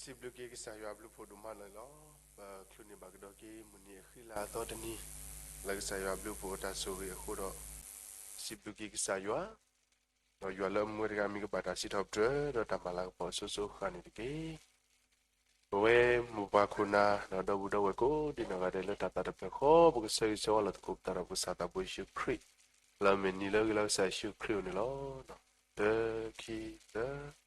စံးဘျုးက့ၤကစၢ်ယွၤအဘျုးဖှိၣ်ဒိၣ်မးလီၤ. ပချုးန့ၢ်ဘၣ်ကဒီးက့ၤမုၢ်နံၤအဃံလၤအသီတနံၤ လၢကစၢ်ယွၤအဘျုးဖှိၣ်အတၢ်ဆိၣ်ဂ့ၤအဃိဒီး စံးဘျုးက့ၤကစၢ်ယွၤ, ဒီးယွၤလၢအမူဝဲတဂၤအမံၤကဘၣ်တၢ်စံးထီၣ်ပတြၢၤ ဒီးတၢ်မၤလၤကပီၤအစိၤစိၤအဃၣ်န့ၣ်တက့ၢ်. ပဝဲမိၢ်ပၢ်ခိၣ်နၢ် ဒီးဒီပုၢ်ဒီဝဲၢ်ကိးဒံနီၢ်ဂၤဒဲးလၢတၢ်သးတဖျၢၣ်ဃီ ပကဆၢဂ့ၤဆၢဝါလိာ်သကိးပသးဒီးပကစၢ်သးဘိယ့ၣ်ၡူးခရံာ် လၢအမ့ၢ်နံၤလၢအဂ့ၤလၢကစၢ်ယ့ၣ်ၡူးခရံာ်အအိၣ်န့ၣ်လီၤ. တၢ ခံ သၢ,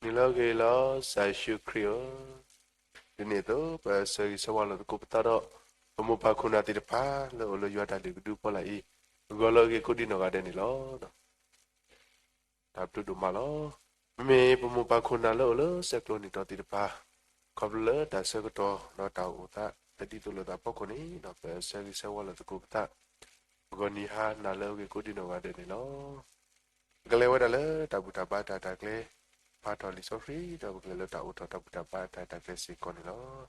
နံၤလၢအဂ့ၤလၢကစၢ်ယ့ၣ်ၡူးခရံာ်ဧၢ, ဒ်န့ၣ်အသိး ပဆၢဂ့ၤဆၢဝါလိာ်သကိးပသးဒီး ပမိၢ်ပၢ်ခိၣ်နၢ်သ့ၣ်တဖၣ် လၢအိၣ်လၢယွၤတၢ်လုၢ်ကဒုအဖီလာ်အံၤ ဂီၤလၢအဂ့ၤကိးဒံနီၢ်ဂၤဒဲးန့ၣ်လီၤ. တၢ်ဘျုးဒိၣ်မးလီၤ. မ့မ့ၢ်ပမိၢ်ပၢ်ခိၣ်နၢ်လၢအိၣ်လၢဆဲးကျိးနံၣ်တီၤသ့ၣ်တဖၣ် ခီဖျိလၢတၢ်ဆၢကတီၢ်ဒီးတၢ်အိၣ်သး တဒ်သိးလိာ်သးအဖီခိၣ်န့ၣ် ပဆၢဂ့ၤဆၢဝါလိာ်သကိးပသး ဂီၤနံၤဟါနၤလၢအဂ့ၤကိးဒံနီၢ်ဂၤဒဲးန့ၣ်လီၤ. ပကလဲၤဝဲဒၣ်လၢတၢ်ဘူၣ်တၢ်ဘါတၢ်ရဲၣ်တၢ်ကျဲၤ ဖးထီၣ်လံာ်စီဆှံ ဒီးပကလဲၤလၢတၢ်အိးထီၣ်တၢ်ဘူၣ်တၢ်ဘါတၢ်ရဲၣ်တၢ်ကျဲၤစ့ၢ်ကီးန့ၣ်လီၤ.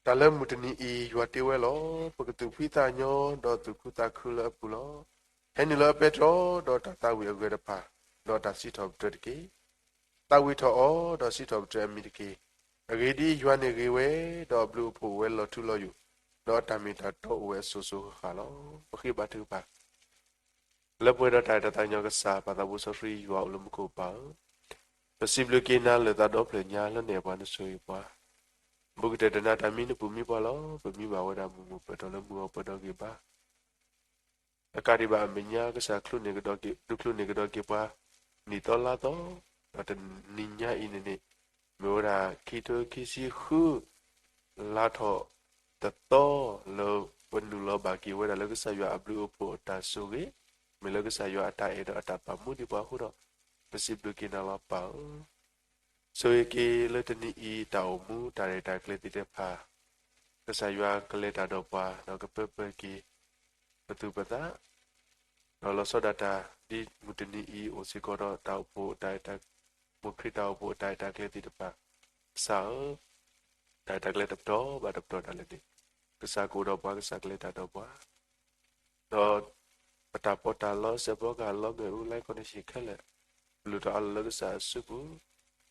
တၢ်လၢမုၢ်တနံၤအံၤ ယွၤတ့ဝဲလီၤ. ပကသူၣ်ဖှံသးညီ ဒီးသူၣ်ခုသးခုလၢအပူၤလီၤ. ဟဲနုာ်လၢအပဲတြီ ဒီးတၢ်သးဝံၣ်အဂၢၢ်တဖၣ်, ဒီးတၢ်စံးထီၣ်ပတြၢၤတက့ၢ်. သးဝံၣ်ထီၣ်အီၤ, ဒီးစံးထီၣ်ပတြၢၤအမံၤတက့ၢ်. အဂ့ၢ်ဒ်အံၤ, ယွၤန့ၣ်ဂ့ၤဝဲ, ဒီးအဘျုးအဖှိၣ်အိၣ်ဝဲလီၤထူလီၤယိာ်, ဒီးအတၢ်မ့ၢ်တၢ်တီအိၣ်ဝဲအစိၤစိၤအဃၣ်ဃၣ်လီၤ. ပဃ့ဘါထုကဖၣ် လၢပှဲၤဒီးတၢ်အဲၣ်တၢ်သးကညီၤကစၢ် ပၢ်သးဘိစီဆှံယွၤအိၣ်လၢမူခိၣ်ပၢ်ဧၢ, ပစံးဘျုးက့ၤနၤလၢသးဒီဖျၢၣ်ညါလၢနအဲၣ်ပှၤနဆိၣ်ဂ့ၤပှၤ, ဘူးကတၢၢ်တနၤတၢ်မံနပူၤမံပှၤလီၤ. ပမံဘၣ်ဝဲဒၣ်မုာ်မုာ်ပှဲၤထီၣ်လၢမုၢ်အီၣ်ပှဲၤဒီးဂ့ၤဘါ တကးဒံးဘၣ်အမဲာ်ညါ ကစၢ်ချုးန့ၢ်ကဒီးက့ၤ ဒုးချုးန့ၢ်ကဒီးက့ၤပှၤ နံၣ်သီလါသီ, ဒီးတနံၤညါအံၤန့ၣ်န့ၣ် မ့ၢ်ဝဲဒၣ်ခံထိခံဆံဃု လါထီၣ်တသီ လၢပနုာ်လီၤဘၣ်က့ၤဝဲဒၣ်လၢကစၢ်ယွၤအဘျုးအဖှိၣ်အတၢ်ဆိၣ်ဂ့ၤ, မ့ၢ်လၢကစၢ်ယွၤအတၢ်အဲၣ်ဒီးအတၢ်ပာ်မူဒံးပှၤအဃိဒီး ပစံးဘျုးက့ၤနၤလီၤပၢ်ဧၢ. ဆိၣ်ဂ့ၤက့ၤလၢတနံၤအံၤ တၢ်အိၣ်မူတၢ်ရဲၣ်တၢ်ကျဲၤသ့ၣ်တဖၣ်, ကစၢ်ယွၤကလဲၤတၢ်ဒီးပှၤ ဒီးကပၢပၢၢ်က့ၤ ပသူၣ်ပသး, ဒီးလီၤဆီဒၣ်တၢ် ဒ်မုၢ်တနံၤအံၤအိၣ်စ့ၢ်ကီးဒီးတၢ်အိၣ်ဖှိၣ် မိၢ်ခရံာ်တၢ်အိၣ်ဖှိၣ်အတၢ်ရဲၣ်တၢ်ကျဲၤသ့ၣ်တဖၣ်, ကစၢ်ဧၢ, တၢ်ရဲၣ်တၢ်ကျဲၤတပတီၢ်ဘၣ်တပတီၢ်ဒၣ်လဲာ်န့ၣ် ကစၢ်ကအိၣ်ဒီးပှၤ ကစၢ်ကလဲၤတၢ်ဒီးပှၤ ဒီးပတၢ်ပီးတၢ်လီ စဲးဖီကဟၣ်လီ မ့ၣ်အူ လါခီန့ၣ် ဆံးခဲလၢာ်, ပလုၢ်ထီၣ်အါလီၤလၢကစၢ်အစုပူၤ,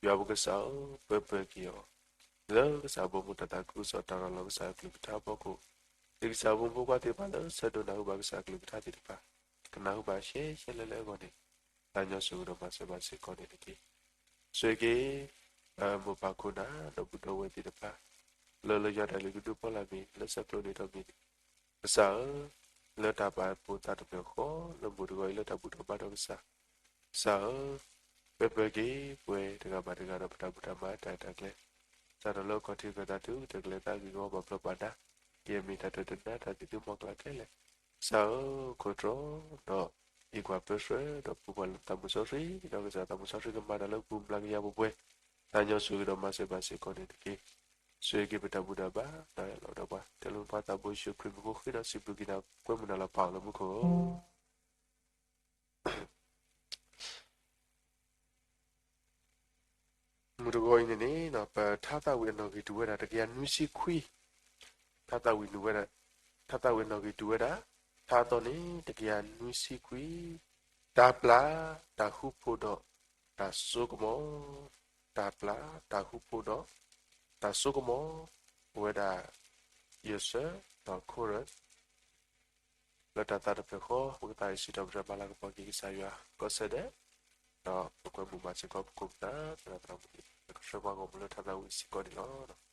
ယွၤပကစၢ်ဧၢ, ပၢပၢၢ်က့ၤအီၤ လၢကစၢ်အဘီအမုၢ်တၢ်သးခုကစီၣ် တၢ်ရၤလီၤကစၢ်အကလုၢ်ကထါအဖီခိၣ်, ဒ်ကစၢ်အဖိမုၣ်ဖိခွါသ့ၣ်တဖၣ်လၢဆၢဒိးနၢ်ဟူဘၣ်ကစၢ်အကလုၢ်ကထါသ့ၣ်တဖၣ် ကနၢ်ဟူဘၣ်ရှဲရှဲလဲၣ်လဲၣ်အဂီၢ်န့ၣ်, သးညီဆိၣ်ဂ့ၤဒီးမၤစၢၤဘၣ်စ့ၢ်ကီးန့ၣ်တက့ၢ်. ဆိၣ်ဂ့ၤက့ၤ မိၢ်ပၢ်ခိၣ်နၢ် ဒီပုၢ်ဒီဝဲၢ်သ့ၣ်တဖၣ် လၢလၢယွၤတၢ်လုၢ်ကဒုဖီလာ်မ့ၢ် လၢဆဲးကျိးနံၣ်တီၤမ့ၢ် ကစၢ်ဧၢ, လၢတၢ်ပာ်ဖှိၣ်သးတဖျၢၣ်ဃီ လၢမုၢ်တဂီၤအံၤလၢတၢ်ဘူၣ်ထီၣ်ဘါထီၣ်ကစၢ်, ကစၢ်ဧၢ, ပၢပၢၢ်က့ၤပှၤတဂၤဘၣ်တဂၤဒီး ပတၢ်ဘူၣ်တၢ်ဘါတၢ်ရဲၣ်တၢ်ကျဲၤ, စးထီၣ်လၢအခီၣ်ထံးကတၢၢ်တုၤ တၢ်ကလဲၤသးဂ့ၢ်ဂီၤ ပာ်ဖျါပာ်ဒါ ကယဲၢ်မ့ၢ်တၢ်တၢၢ်တနါတၢ်သံၣ်သုမီၤကျၢ်ခဲလၢာ်, ကစၢ်ဧၢ, ခိၣ်တြီ ဒီးအံးကွၢ်ပၢဆှၢ ဒီးပူၤပှၤလၢသးမုၢ်စီဆှံ, ဒီးကစၢ်သးမုၢ်စီဆှံကမၤတၢ်လၢပူၤမျးကယၤပှဲၤပှဲၤ, သးညီဆိၣ်ဂ့ၤဒီးမၤစၢၤဘၣ်စ့ၢ်ကီးန့ၣ်တက့ၢ်. ဆိၣ်ဂ့ၤက့ၤပတၢ်ဘူၣ်တၢ်ဘါ ဒီးလီၤဒီးပှၤ တဲလၢပၢ်သးဘိယ့ၣ်ၡူးခရံာ်မံၤဃိဃ့ဒီးစံးဘျုးက့ၤနၤ ကွဲမုာ်နၤလီၤပၢ်လၢမူခိၣ်ဧၢ. မုၢ်တဂီၤအံၤန့ၣ်န့ၣ် ပထါသးဝံၣ်အနီၣ်ဂံၢ်တူၢ်ဝဲဒၣ် တကယၤနွံဆံခွံ, ထါသးဝံၣ်နုာ်ဝဲဒၣ်, ထါသးဝံၣ်အနီၣ်ဂံၢ်တူၢ်ဝဲဒၣ်, ထါအသီန့ၣ် တကယၤနွံဆံခွံ, တၢ်ပျၢ်, တၢ်ဃူဖိးဒီးတၢ်စိကမီၤ, တၢ်ပျၢ်, တၢ်ဃူဖိးဒီးတၢ်စိကမီၤ, အိၣ်ဝဲဒၣ် ယဲၢ်ဆၢ, ဒီးခိရၢၣ် လၢတၢ်သးတဖျၢၣ်ဃီ ပကသးအံၤစံးထီၣ်ပတြၢၤမၤလၤကပီၤက့ၤကစၢ်ယွၤ ကီၢ်စဲၣ်ဒဲး, ဒီးပကွဲမုာ်မၤစ့ၢ်ကီးပကိးပသး သရၣ်သရၣ်မုၣ် ကဆှၢပှၤဂီၢ်မုၢ်လၢထါသးဝံၣ်စ့ၢ်ကီးန့ၣ်လီၤ.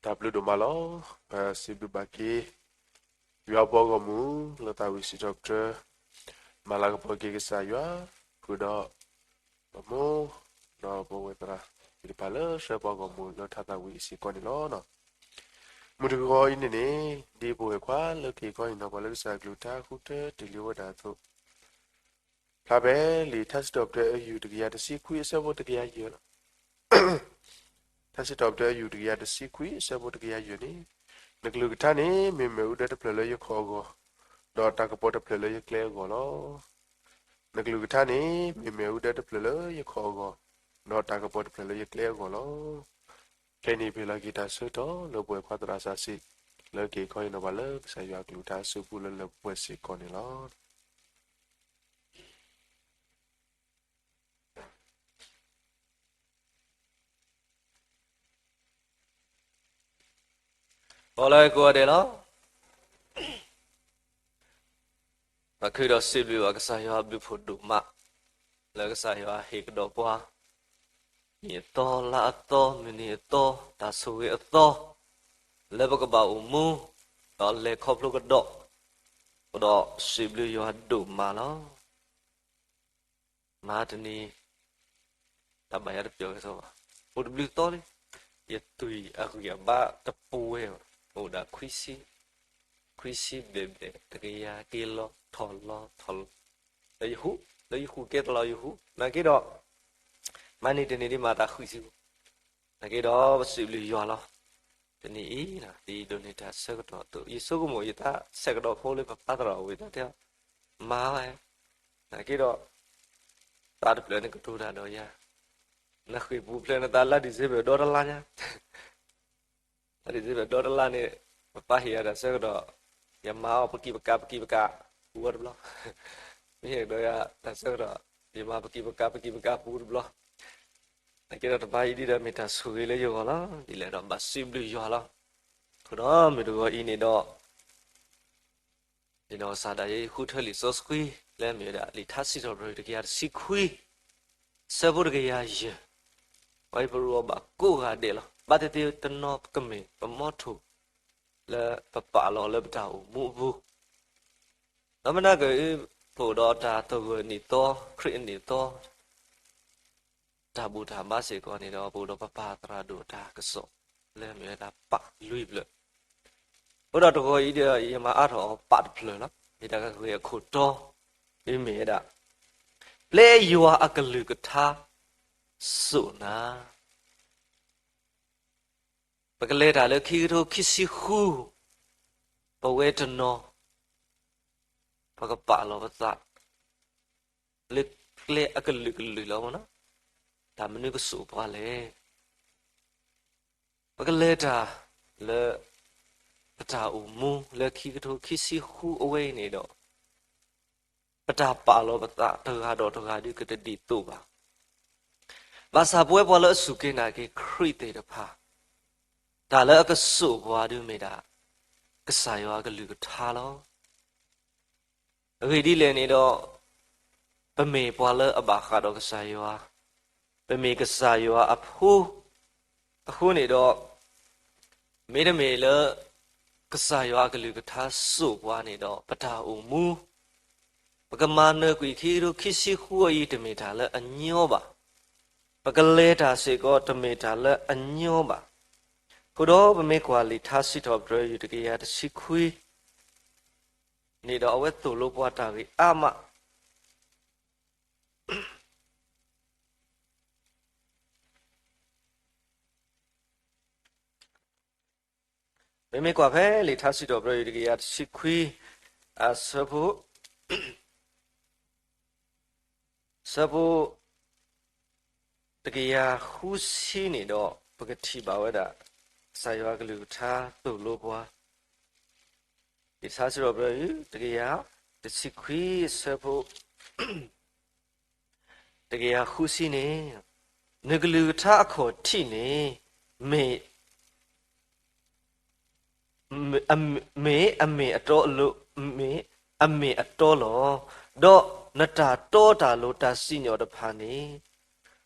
တၢ်ဘျုးဒိၣ်မးလီၤ. ပစံးဘျုးဘၣ်က့ၤ ယွၤပှၤဂီၢ်မုၢ် လၢသးဝံၣ်စံးထီၣ်ပတြၢၤ မၤလၤကပီၤက့ၤကစၢ်ယွၤ, ဃုာ်ဒီး ပမိၢ် ဒီးပဝဲသရၣ်သ့ၣ်တဖၣ်လၢဆှၢပှၤဂီၢ်မုၢ်လၢထါသးဝံၣ်အစ့ၢ်ကီးန့ၣ်လီၤ. မုၢ်တဂီၤအံၤန့ၣ်န့ၣ် ဒ်ပဝဲခွါလၢက့ၤခီအံၤနီၤ ပှၤလၢကစၢ်အကလုၢ်ကထါဃုထၢတ့ၢ်လံဝဲဒၣ်အသိး ဖျါဖဲလံာ်ထါစံးထီၣ်ပတြၢၤအယူၢ်တကယၤတဆံခွံအဆၢဖိတကယၤယဲၢ်လီၤ. ထါစံးထီၣ်ပတြၢၤအယူၢ်တကယၤတဆံခွံအဆၢဖိတကယၤယဲၢ်န့ၣ်, နကလုၢ်ကထါန့ၣ် မ့ၢ်မ့ၣ်အူဒၢတဖျၢၣ်လၢယခီၣ်အဂီၢ်, ဒီးတၢ်ကပီၤတဖျၢၣ်လၢယကျဲအဂီၢ်လီၤ. နကလုၢ်ကထါန့ၣ် မ့ၢ်မ့ၣ်အူဒၢတဖျၢၣ်လၢယခီၣ်အဂီၢ်, ဒီးတၢ်ကပီၤတဖျၢၣ်လၢယကျဲအဂီၢ်လီၤ. ခဲအံၤန့ၣ် ပဟ့ၣ်လီၤက့ၤတၢ်ဆၢကတီၢ်လၢပဝဲခွါသရၣ်စီဆှံ လၢက့ၤခီအံၤနီၤပှၤလၢကစၢ်ယွၤအကလုၢ်ကထါအစုပူၤလၢလၢပှဲၤပှဲၤစ့ၢ်ကီးန့ၣ်လီၤ. အိၣ်လၢကိးဂၤဒဲးလီၤ. ပခုဒီးစံးဘျုးဘၣ်ကစၢ်ယွၤအဘျုးဖှိၣ်ဒိၣ်မး, လၢကစၢ်ယွၤဟ့ၣ်ကဒီးပှၤ နံၣ်အသီ လါအသီ မုၢ်နံၤအသီ တၢ်ဆိၣ်ဂ့ၤအသီ လၢပကဘၣ်အိၣ်မူ ဒီးလဲၤခီဖျိကဒီး, ပဒီးစံးဘျုးယွၤဒိၣ်မးလီၤ. မဟါတနံၤ တၢ်ဘၣ်ယၤတပျီၤကဲသိးဘၣ်, အိၣ်တဘျုးသီလံ, ယသွံၣ်အဂံၢ်အဘါတပှဲၤဘၣ်, အိၣ်ဒၣ်ခွံဆံ, ခွံဆံဘျဲၣ်ဘျဲၣ် တကယၤက့ၤလီၤထီၣ်လီၤထီၣ်လီၤ, လၢယဟူး, လၢယဟူးကဲသလီၤယဟူး, နာ်က့ဒီး မဟါတနံၤဒ်မၤတၢ်ဃံးဆံဖိ, နာ်က့ဒီးပစံးဘျုးယွၤလီၤ. တနံၤအံၤ ဒ်ယဒိးန့ၢ်တၢ်ဆၢကတီၢ်အသိး ယဆိကမိၣ်ယသးဆဲးကဒီးဖိလၢပပၢ်သရၣ်အိၣ်ဝဲတၢ်တဲအီၤ, မၤဝဲ, နာ်က့ဒီး သးတဖျၢၣ်န့ၣ်ကတိၤတၢ်ဒီးယၤ, နဃ့ၢ်ပူၤဖျဲးနသးလါဒံၣ်စ့ဘၢၣ်ဒီတလါညါ လါဒံၣ်စ့ဘၢၣ်ဒီတလါန့ၣ် ပပၢ်ဟ့ၣ်ယၤတၢ်ဆၢကတီၢ်, ယမၤအီၤပကံၢ်ပကး ပကံၢ်ပကး ပူၤဝဲတဘျီ, မ့ၢ်ဟ့ၣ်ကဒီးယၤတၢ်ဆၢကတီၢ်, ယမၤပကံၢ်ပကး ပကံၢ်ပကးပူၤတဘျီ, နာ်က့ဒီးတဘါအံၤဒ်ဒီးမ့ၢ်တၢ်ဆိၣ်ဂ့ၤလၢယဂီၢ်လီၤ. ဒ်လဲၣ်ဒီးဘၣ်စံးဘျုးယွၤလီၤ. အဃိဒီးမုၢ်တဂီၤအံၤန့ၣ်ဒီး ဒ်ဒီးကစၢ်ဒၣ်ယဲဃုထၢလံာ်စီဆှံ လၢအမ့ၢ်ဝဲဒၣ်လံာ်ထါစံးထီၣ်ပတြၢၤတကယၤတဆံခွံ ဆၢဖိတကယၤယဲၢ်, ပှၤအံၤပရူးအီၤဘၣ်ကိးဂၤဒဲးလီၤ. ဘၣ်သ့ၣ်သ့ၣ်တနီၤကမ့ၢ်ပမီထိၣ် လၢပပာ်လီၤလၢပတၢ်အိၣ်မူအပူၤ, ဒီးမနုၤက့ ပအိၣ်ဒီးတၢ်သဂၢၢ်နံၣ်သီ ခရံာ်အနံၣ်သီ တၢ်ဘူၣ်တၢ်ဘါစ့ၢ်ကီးန့ၣ်ဒီး ပအိၣ်ဒီးပပၢ်သရၣ်ဒိၣ်တၢ်ကစီၣ် လၢအမ့ၢ်ဝဲဒၣ်ပာ်လွံၢ်ဖျၢၣ်, အဃိဒီးတဂီၤအံၤဒီး ယမၤအါထီၣ်အီၤပာ်တဖျၢၣ်လီၤ. မ့ၢ်တၢ်ကဂ့ၤအခိၣ်တီ မ့မ့ၢ်ဝဲဒၣ် ပျဲယွၤအကလုၢ်ကထါစိာ်နၤ ပကလဲၤတၢ်လၢခံကထိခံဆံဃု, ပဝဲတနီၤ ပကပာ်လီၤပသး လၢကျဲအကလုာ်ကလုာ်လီၤ. တၢ်မနုၤကစိာ်ပှၤလဲၣ်. ပကလဲၤတၢ်လၢ ပတၢ်အိၣ်မူလၢခံကထိခံဆံဃုအဝဲအံၤန့ၣ်ဒီး ပတၢ်ပာ်လီၤပသးတဂၤဒီးတဂၤဒုးကတဒ်သိးဘၣ်. ဘၣ်ဆၣ်ပဝဲပှၤလၢအစူၢ်က့ၤနာ်က့ၤခရံာ်သ့ၣ်တဖၣ် တၢ်လၢအကစိာ်ပှၤဒုးမ့ၢ်ဒၣ် ကစၢ်ယွၤအကလုၢ်ကထါလီၤ. အဂ့ၢ်ဒ်လဲၣ်န့ၣ်ဒီး ပမ့ၢ်ပှၤလၢအဘၣ်ဃးဒီးကစၢ်ယွၤ, ပမ့ၢ်ကစၢ်ယွၤအဖိ အဃိန့ၣ်ဒီး မ့တမ့ၢ်လၢ ကစၢ်ယွၤအကလုၢ်ကထါစိာ်ပှၤန့ၣ်ဒီး ပတၢ်အိၣ်မူ ပကမၤနၢၤကွံာ်ခံကထိခံဆံဃုအံၤ တမ့ၢ်တၢ်လၢအညီဘၣ်. ပကလဲၤတၢ်စ့ၢ်ကီး တမ့ၢ်တၢ်လၢအညီဘၣ်. အဃိဒီးပမ့ၢ်ကွၢ်လံာ်ထါစံးထီၣ်ပတြၢၤ ယူၢ်တကယၤတဆံခွံ န့ၣ်ဒီး အဝဲသိၣ်လိပှၤတၢ်ဂ့ၢ်အါမး ပမ့ၢ်ကွၢ်ဖဲလံာ်ထါစံးထီၣ်ပတြၢၤ ယူၢ်တကယၤတဆံခွံ အဆၢဖိ ဆၢဖိ တကယၤဃုဆံန့ၣ်ဒီး ပကထံၣ်ဘၣ်ဝဲဒၣ် ကစၢ်ယွၤအကလုၢ်ကထါသိၣ်လိပှၤ လံာ်ထါစံးထီၣ်ပတြၢၤ ယူၢ်တကယၤတဆံခွံ အဆၢဖိ တကယၤဃုဆံန့ၣ်, နကလုၢ်ကထါအခီၣ်ထံးန့ၣ် မ့ၢ် မ့ၢ်အမ့ၢ်အတီလီၤ, မ့ၢ်အမ့ၢ်အတီလီၤ. ဒီးနတၢ်တီတၢ်လိၤတၢ်စံၣ်ညီၣ်တဖၣ်န့ၣ်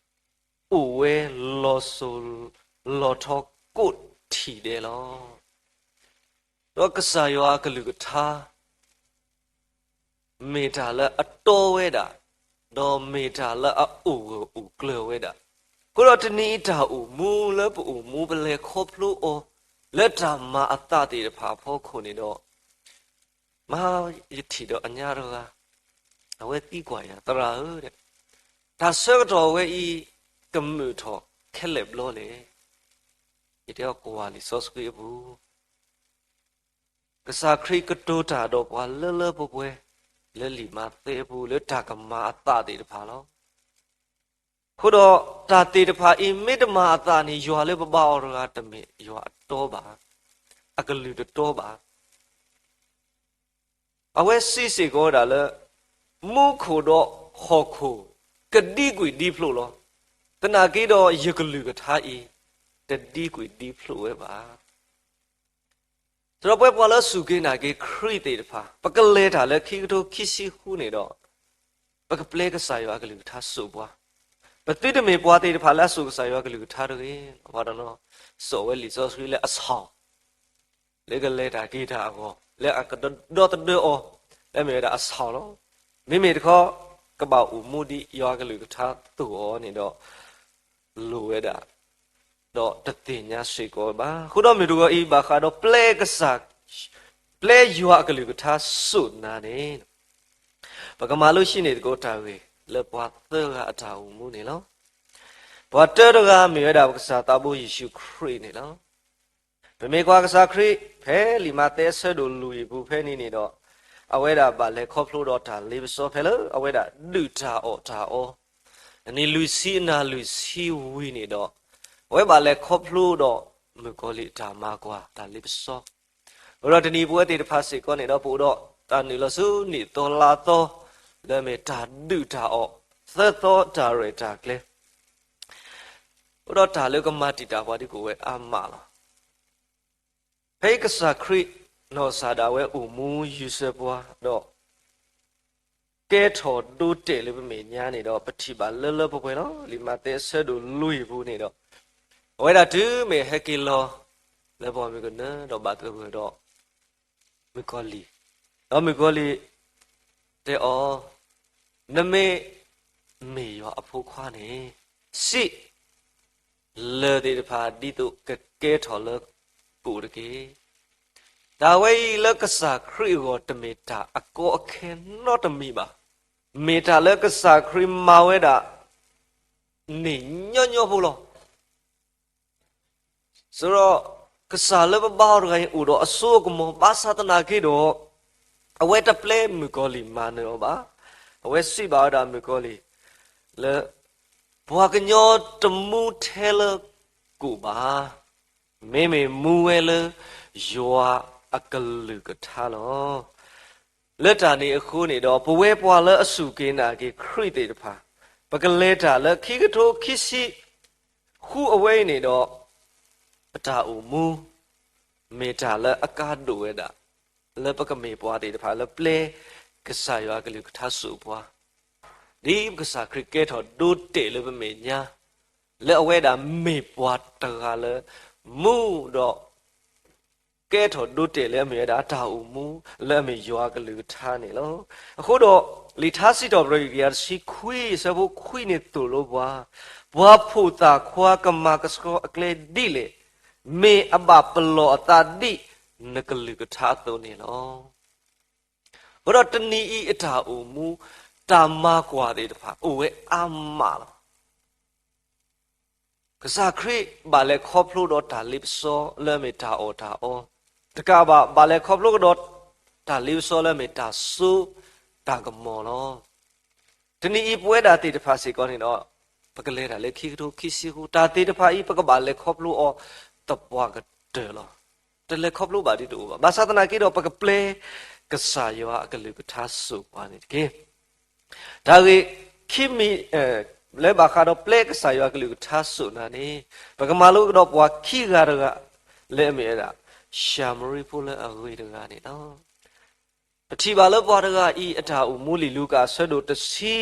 အိၣ်ဝဲလီၤစိၤလီၤထီကိး ပထံၣ်ဒဲးလီၤ. ဒီးကစၢ်ယွၤအကလုၢ်ကထါ မ့ၢ်တၢ်လၢအတီဝဲဒၣ်, ဒီးမ့ၢ်တၢ်လၢအအိၣ်ဂၢၢ်အိၣ်ကျၢၤဝဲဒၣ်. အဃိဒီးတနံၤအံၤတၢ်အိၣ်မူလၢပအိၣ်မူပလဲၤခီဖျိအီၤ လၢတၢ်မၤအသးသ့ၣ်တဖၣ်အဖီခိၣ်န့ၣ်ဒီး မ့ၢ်ယထံၣ်ဒီးအညါတဂၤ, အဝဲသံကွၢ်ယၤ, သရၣ်ဧၢ, တၢ်ဆၢကတီၢ်ဝဲအံၤ ကမုာ်ထီၣ်ခဲလၢာ်ဘျီလဲၣ်. ယတဲအီၤကွၢ်လံာ်စီဆှံအပူၤ, ကစၢ်ခရံာ်ကတိၤတၢ်ဒီးပှၤလၢလၢပှဲၤပှဲၤ လၢလံာ်မးသဲအပူၤ လၢတၢ်ကမၤအသးသ့ၣ်တဖၣ်လီၤ. အဃိဒီးတၢ်သ့ၣ်တဖၣ်အံၤ မ့ၢ်တမၤအသးန့ၣ် ယွၤလၢပဘါအီၤတဂၤ တမ့ၢ်ယွၤအတီဘၣ်, အကလုၢ်တတီဘၣ်. အဝဲစံးစ့ၢ်ကီးဝဲဒၣ်လၢ မူခိၣ်ဒီးဟီၣ်ခိၣ် ကဒံကွံာ်ဒံဖျိးလီၤ. သနာ်က့ဒီးယကလုၢ်ကထါအံၤ တဒံကွံာ်ဒံဖျိးဝဲဘၣ်. ဒီးပဝဲပှၤလၢအစူၢ်က့ၤနာ်က့ၤခရံာ်သ့ၣ်တဖၣ် ပကလဲၤတၢ်လၢခံကထိခံဆံဃုန့ၣ်ဒီး ပကပျဲကစၢ်ယွၤအကလုၢ်ကထါစိာ်ပှၤ, ပသုတမ့ၢ်ပှၤသ့ၣ်တဖၣ်လၢအစိာ်ကစၢ်ယွၤအကလုၢ်ကထါတဂ့ၤ. ပှၤတနီၤစိာ်ဝဲလံာ်စီဆှံလၢအဆီၣ် လၢကလဲၤတၢ်က့ၤတၢ်အဂီၢ် လၢအကဒီသဒၢအီၤ လၢအမ့ၢ်ဝဲဒၣ်အဆီၣ်လီၤ. မ့မ့ၢ်တခီ ကဘၣ်အိၣ်မူဒ်ယွၤအကလုၢ်ကထါသိးအီၤန့ၣ်ဒီး လိၣ်ဝဲဒၣ် ဒီးတသ့ၣ်ညါစ့ၢ်ကီးဝဲဘၣ်. အဃိဒီးမုၢ်တဂီၤအံၤ ဘၣ်ဃးဒီးပျဲကစၢ် ပျဲယွၤအကလုၢ်ကထါစိာ်နၤန့ၣ် ပကမၤလိဟံးန့ၢ်သကိးတၢ်ဂ့ၢ် လၢပှၤသၢဂၤအတၢ်အိၣ်မူန့ၣ်လီၤ. ပှၤတၢတဂၤမ့ၢ်ဝဲဒၣ်ပကစၢ်သးဘိယ့ၣ်ၡူးခရံာ်န့ၣ်လီၤ. ပမ့ၢ်ကွၢ်ကစၢ်ခရံာ် ဖဲလံာ်မးသဲအဆၢဒိၣ်လွံၢ်အပူၤဖဲန့ၣ်န့ၣ်ဒီး အဝဲဒၣ်ဘၣ်လဲၤခီဖျိဒီးတၢ်လ့ပစီဖဲလၢ အဝဲဒၣ်ဒုၣ်တၢ်အီၣ်တၢ်အီ အနံၤလွံၢ်ဆံအနၤလွံၢ်ဆံဝံၤန့ၣ်ဒီး အဝဲဘၣ်လဲၤခီဖျိဒီး မုၣ်ကီၤလံၢ်တၢ်မၤကွၢ်တၢ်လ့ပစီ အဃိဒီးတနံၤပဝဲသ့ၣ်တဖၣ်စ့ၢ်ကီးန့ၣ်ဒီး ပအိၣ်ဒီးတၢ်နုာ်လီၤဆူနံၣ်သီလါသီ လၢအမ့ၢ်တၢ်ဒုၣ်တၢ်အီၣ် သၢသီတၢ်ရဲၣ်တၢ်ကျဲၤ အိၣ်ဒီးတၢ်လၢကမၤတံာ်တာ်ပှၤဒ်ကအိၣ်ဝဲအါမးလီၤ. ဖဲအံၤကစၢ်ခရံာ်နီၢ်ကစၢ်ဒၣ်ဝဲအိၣ်မူယုာ်စၢၤပှၤဒီး ကဲထီၣ်ဒိတဲာ်လၢပမဲာ်ညါန့ၣ်ဒီး ပထံၣ်ဘၣ်လၢလၢပှဲၤပှဲၤလီၤ. လံာ်မးသဲအဆၢဒိၣ်လွံၢ်အပူၤန့ၣ်ဒီး အဝဲဒၣ်တုၤမ့ၢ်ဟဲက့ၤလီၤလၢပှၢ်မုၢ်ကနၢဒီးဘၣ်သဂၢၢ်ဒီး မုၣ်ကီၤလံၢ်, ဒီးမုၣ်ကီၤလံၢ်တဲအီၤ, နမ့ၢ်မ့ၢ်ယွၤအဖိခွါန့ၣ် စံး, လၢၢ်သ့ၣ်တဖၣ်ဒ်သိးကကဲထီၣ်လၢကိၣ်တက့ၢ်. တၢ်ဝဲအံၤလၢကစၢ်ခရံာ်အဂီၢ်တမ့ၢ်တၢ်အကီအခဲနီတမံၤဘၣ်. မ့ၢ်တၢ်လၢကစၢ်ခရံာ်မၤဝဲဒၣ် န့ၣ်ညီညီဖိလီၤ. ဆိုတော့ ကစၢ်လၢပဘါအီၤတဂၤအံၤ အိၣ်ဒီးအစိအကမီၤ ဘၣ်ဆၣ်သနာ်က့ဒီး အဝဲတပျဲမုၣ်ကီၤလံၢ်မၤနၢၤအီၤဘၣ်. အဝဲစံးဘၣ်ဝဲဒၣ်မုၣ်ကီၤလံၢ်လၢ ပှၤကညီတမူထဲလၢကိၣ်ဘၣ်. မ့မ့ၢ်မူဝဲလၢယွၤအကလုၢ်ကထါလီၤ. လၢတၢ်န့ၣ်အဃိန့ၣ်ဒီး ပဝဲပှၤလၢအစူၢ်က့ၤနာ်က့ၤခရံာ်သ့ၣ်တဖၣ် ပကလဲၤတၢ်လၢခံကထိခံဆံဃုအဝဲအံၤန့ၣ်ဒီး ပတၢ်အိၣ်မူ မ့ၢ်တၢ်လၢအကါဒိၣ်ဝဲဒၣ် လၢပကမ့ၢ်ပှၤသ့ၣ်တဖၣ်လၢပျဲကစၢ်ယွၤအကလုၢ်ကထါစိာ်ပှၤ ဒ်ကစၢ်ခရံာ်ကဲထီၣ်ဒိတဲာ်လၢပမဲာ်ညါ လၢအဝဲဒၣ်မ့ၢ်ပှၤတဂၤလၢ မူဒီး ကဲထီၣ်ဒိတဲာ်လၢအမ့ၢ်ဝဲဒၣ်တၢ်အိၣ်မူ လၢအမ့ၢ်ယွၤအကလုၢ်ကထါန့ၣ်လီၤ. အဃိဒီး လံာ်ထါစံးထီၣ်ပတြၢၤ တကယၤတဆံခွံ အဆၢဖိခွံန့ၣ်သိၣ်လိပှၤ, ပှၤဖိၣ်သၣ်ခွါကမၤကဆှီအကျဲဒ်လဲၣ်, မ့ၢ်အဘၣ်ပလီၢ်အသးဒ်နကလုၢ်ကထါအသိးန့ၣ်လီၤ. အဃိဒီးတနံၤအံၤအတၢ်အိၣ်မူ တၢ်မၤကွၢ်သ့ၣ်တဖၣ် အိၣ်ဝဲအါမးလီၤ. ကစၢ်ခရံာ်ဘၣ်လဲၤခီဖျိဒီးတၢ်လ့ပစီလၢအမ့ၢ်တၢ်အီၣ်တၢ်အီ, တကးဘၣ် ဘၣ်လဲၤခီဖျိကဒီးတၢ်လ့ပစီလၢအမ့ၢ်တၢ်စိတၢ်ကမီၤလီၤ. တနံၤအံၤပဝဲဒၣ်သ့ၣ်တဖၣ်စ့ၢ်ကီးန့ၣ်ဒီး ပကလဲၤတၢ်လၢခံကထိခံဆံဃု တၢ်သ့ၣ်တဖၣ်အံၤ ပကဘၣ်လဲၤခီဖျိအီၤသပှၢ်ကတၢၢ်လီၤ. တလဲၤခီဖျိဘၣ်ဒ်တအိၣ်ဘၣ်. ဘၣ်ဆၣ်သနာ်က့ဒီး ပကပျဲကစၢ်ယွၤအကလုၢ်ကထါစိာ်ပှၤန့ၣ်တက့ၢ်. တၢ်ဂ့ၢ်ခံမံၤ လၢဘၣ်ဃးဒီးပျဲကစၢ်ယွၤအကလုၢ်ကထါစိာ်နၤန့ၣ် ပကမၤလိကဒီးပှၤခံဂၤတဂၤ လၢအမ့ၢ်ဝဲဒၣ် ၡၤမရံဖိလၢအဂ့ၤတဂၤန့ၣ်လီၤ. ပထံၣ်ဘၣ်လၢပှၤတဂၤအံၤအတၢ်အိၣ်မူ လံာ်လူၤကၣ်အဆၢဒိၣ်တဆံ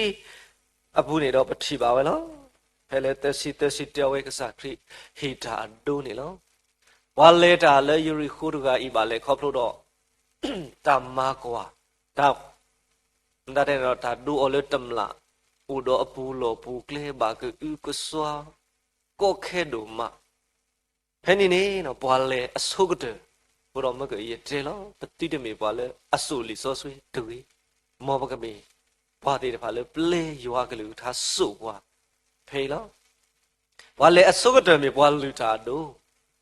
အပူၤန့ၣ်ဒီး ပထံၣ်ဘၣ်ဝဲလီၤ. ဖဲလၢသၢဆံသၢဆံတဲဝဲကစၢ်ခရံာ်ဟ့ၣ်တၢ်အဒိန့ၣ်လီၤ. ပှၤလဲၤတၢ်လၢယရံၣ်ဃိၤတဂၤအံၤဘၣ်လဲၤခီဖျိဒီး တၢ်မၤကွၢ်, တၢ်, မတၤတဲန့ၣ်ဒီး တၢ်ဒိအီၤလၢတမျၢ်, အိၣ်ဒီးအပူၤလီၢ်ပူၤကျဲ ဘၣ်ကအုကစွါ ကီခဲဒိၣ်မး. ဖဲန့ၣ်န့ၣ် ပှၤလဲၤအဆိကတၢၢ်, အဃိဒီးမ့ၢ်ကယတဲလီၤ, ပသုတမ့ၢ်ပှၤလၢအစိာ်လံာ်စီဆှံတဂ့ၤ, မ်ပကမ့ၢ်ပှၤသ့ၣ်တဖၣ်လၢပျဲယွၤအကလုၢ်ကထါစိာ်ပှၤ ဖဲအံၤလီၤ. ပှၤလဲၤအဆိကတၢၢ်မ့ၢ်ပှၤလုၢ်တၢ်အဒိ,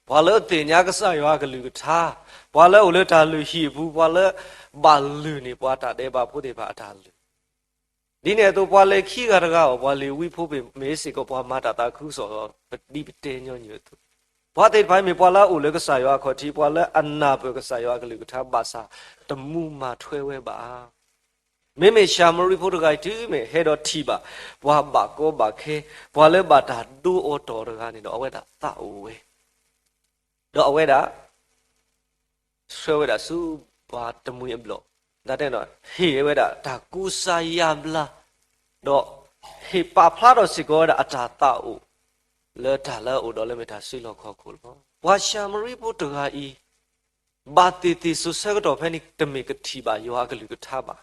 ပှၤလၢသ့ၣ်ညါကစၢ်ယွၤအကလုၢ်ကထါ, ပှၤလၢအိၣ်လၢတၢ်လုၢ်ဟံၣ်အပူၤ, ပှၤလၢဘၣ်လုၢ်န့ၢ်ပှၤတၢ်ဒဲးဘးဖိသ့ၣ်တဖၣ်အတၢ်လုၢ် ဒ်န့ၣ်အသိး ပှၤလဲၤခံဂၤတဂၤအီၤ, ပှၤလ့ၤဝံဖိမ့ၢ်စ့ၢ်ကီး ပှၤမၤတၢ်သးခုကစီၣ် ပဒ်ပတဲညီနုၢ်အသိး, ပှၤသ့ၣ်တဖၣ်အံၤမ့ၢ်ပှၤလၢအအိၣ်လၢကစၢ်ယွၤအခီၣ်ထံး, ပှၤလၢအနၢ်ပၢၢ်ကစၢ်ယွၤအကလုၢ်ကထါဘၣ်ဆၣ် တမူမၤထွဲဝဲဘၣ်ဧါ. မ့မ့ၢ်ၡၤမရံဖိတဂၤအံၤ တုၤမ့ၢ်ဟဲဒီးထံၣ်ဘၣ် ပှၤဘၣ်ကီဘၣ်ခဲ, ပှၤလၢဘၣ်တၢ်ဒိအီၤတီၢ်တဂၤန့ၣ်ဒီး အဝဲဒၣ်သးအိၣ်ဝဲ ဒီးအဝဲဒၣ် ဆှၢဝဲဒၣ်ဆူပှၤတမှံၤအဘျီၣ်, တၢ်တဲဒီး ဟ့ၣ်ဝဲဒၣ်တၢ်ကူစါယါဘျါ, ဒီးဟ့ၣ်ပာ်ဖျါထီၣ်စ့ၢ်ကီးဝဲဒၣ်အတၢ်သးအိၣ် လၢတၢ်လၢအအိၣ်ဒီးလၢမ့ၢ်တၢ်စုလီၢ်ခီၣ်ခိၣ်လီၤ. ပှၤၡၤမရံဖိတဂၤအံၤ ဘၣ်သ့ၣ်သ့ၣ်စိၤဆၢကတီၢ်ဖဲန့ၣ် တမ့ၢ်ကထံၣ်ဘၣ်ယွၤအကလုၢ်ကထါဘၣ်.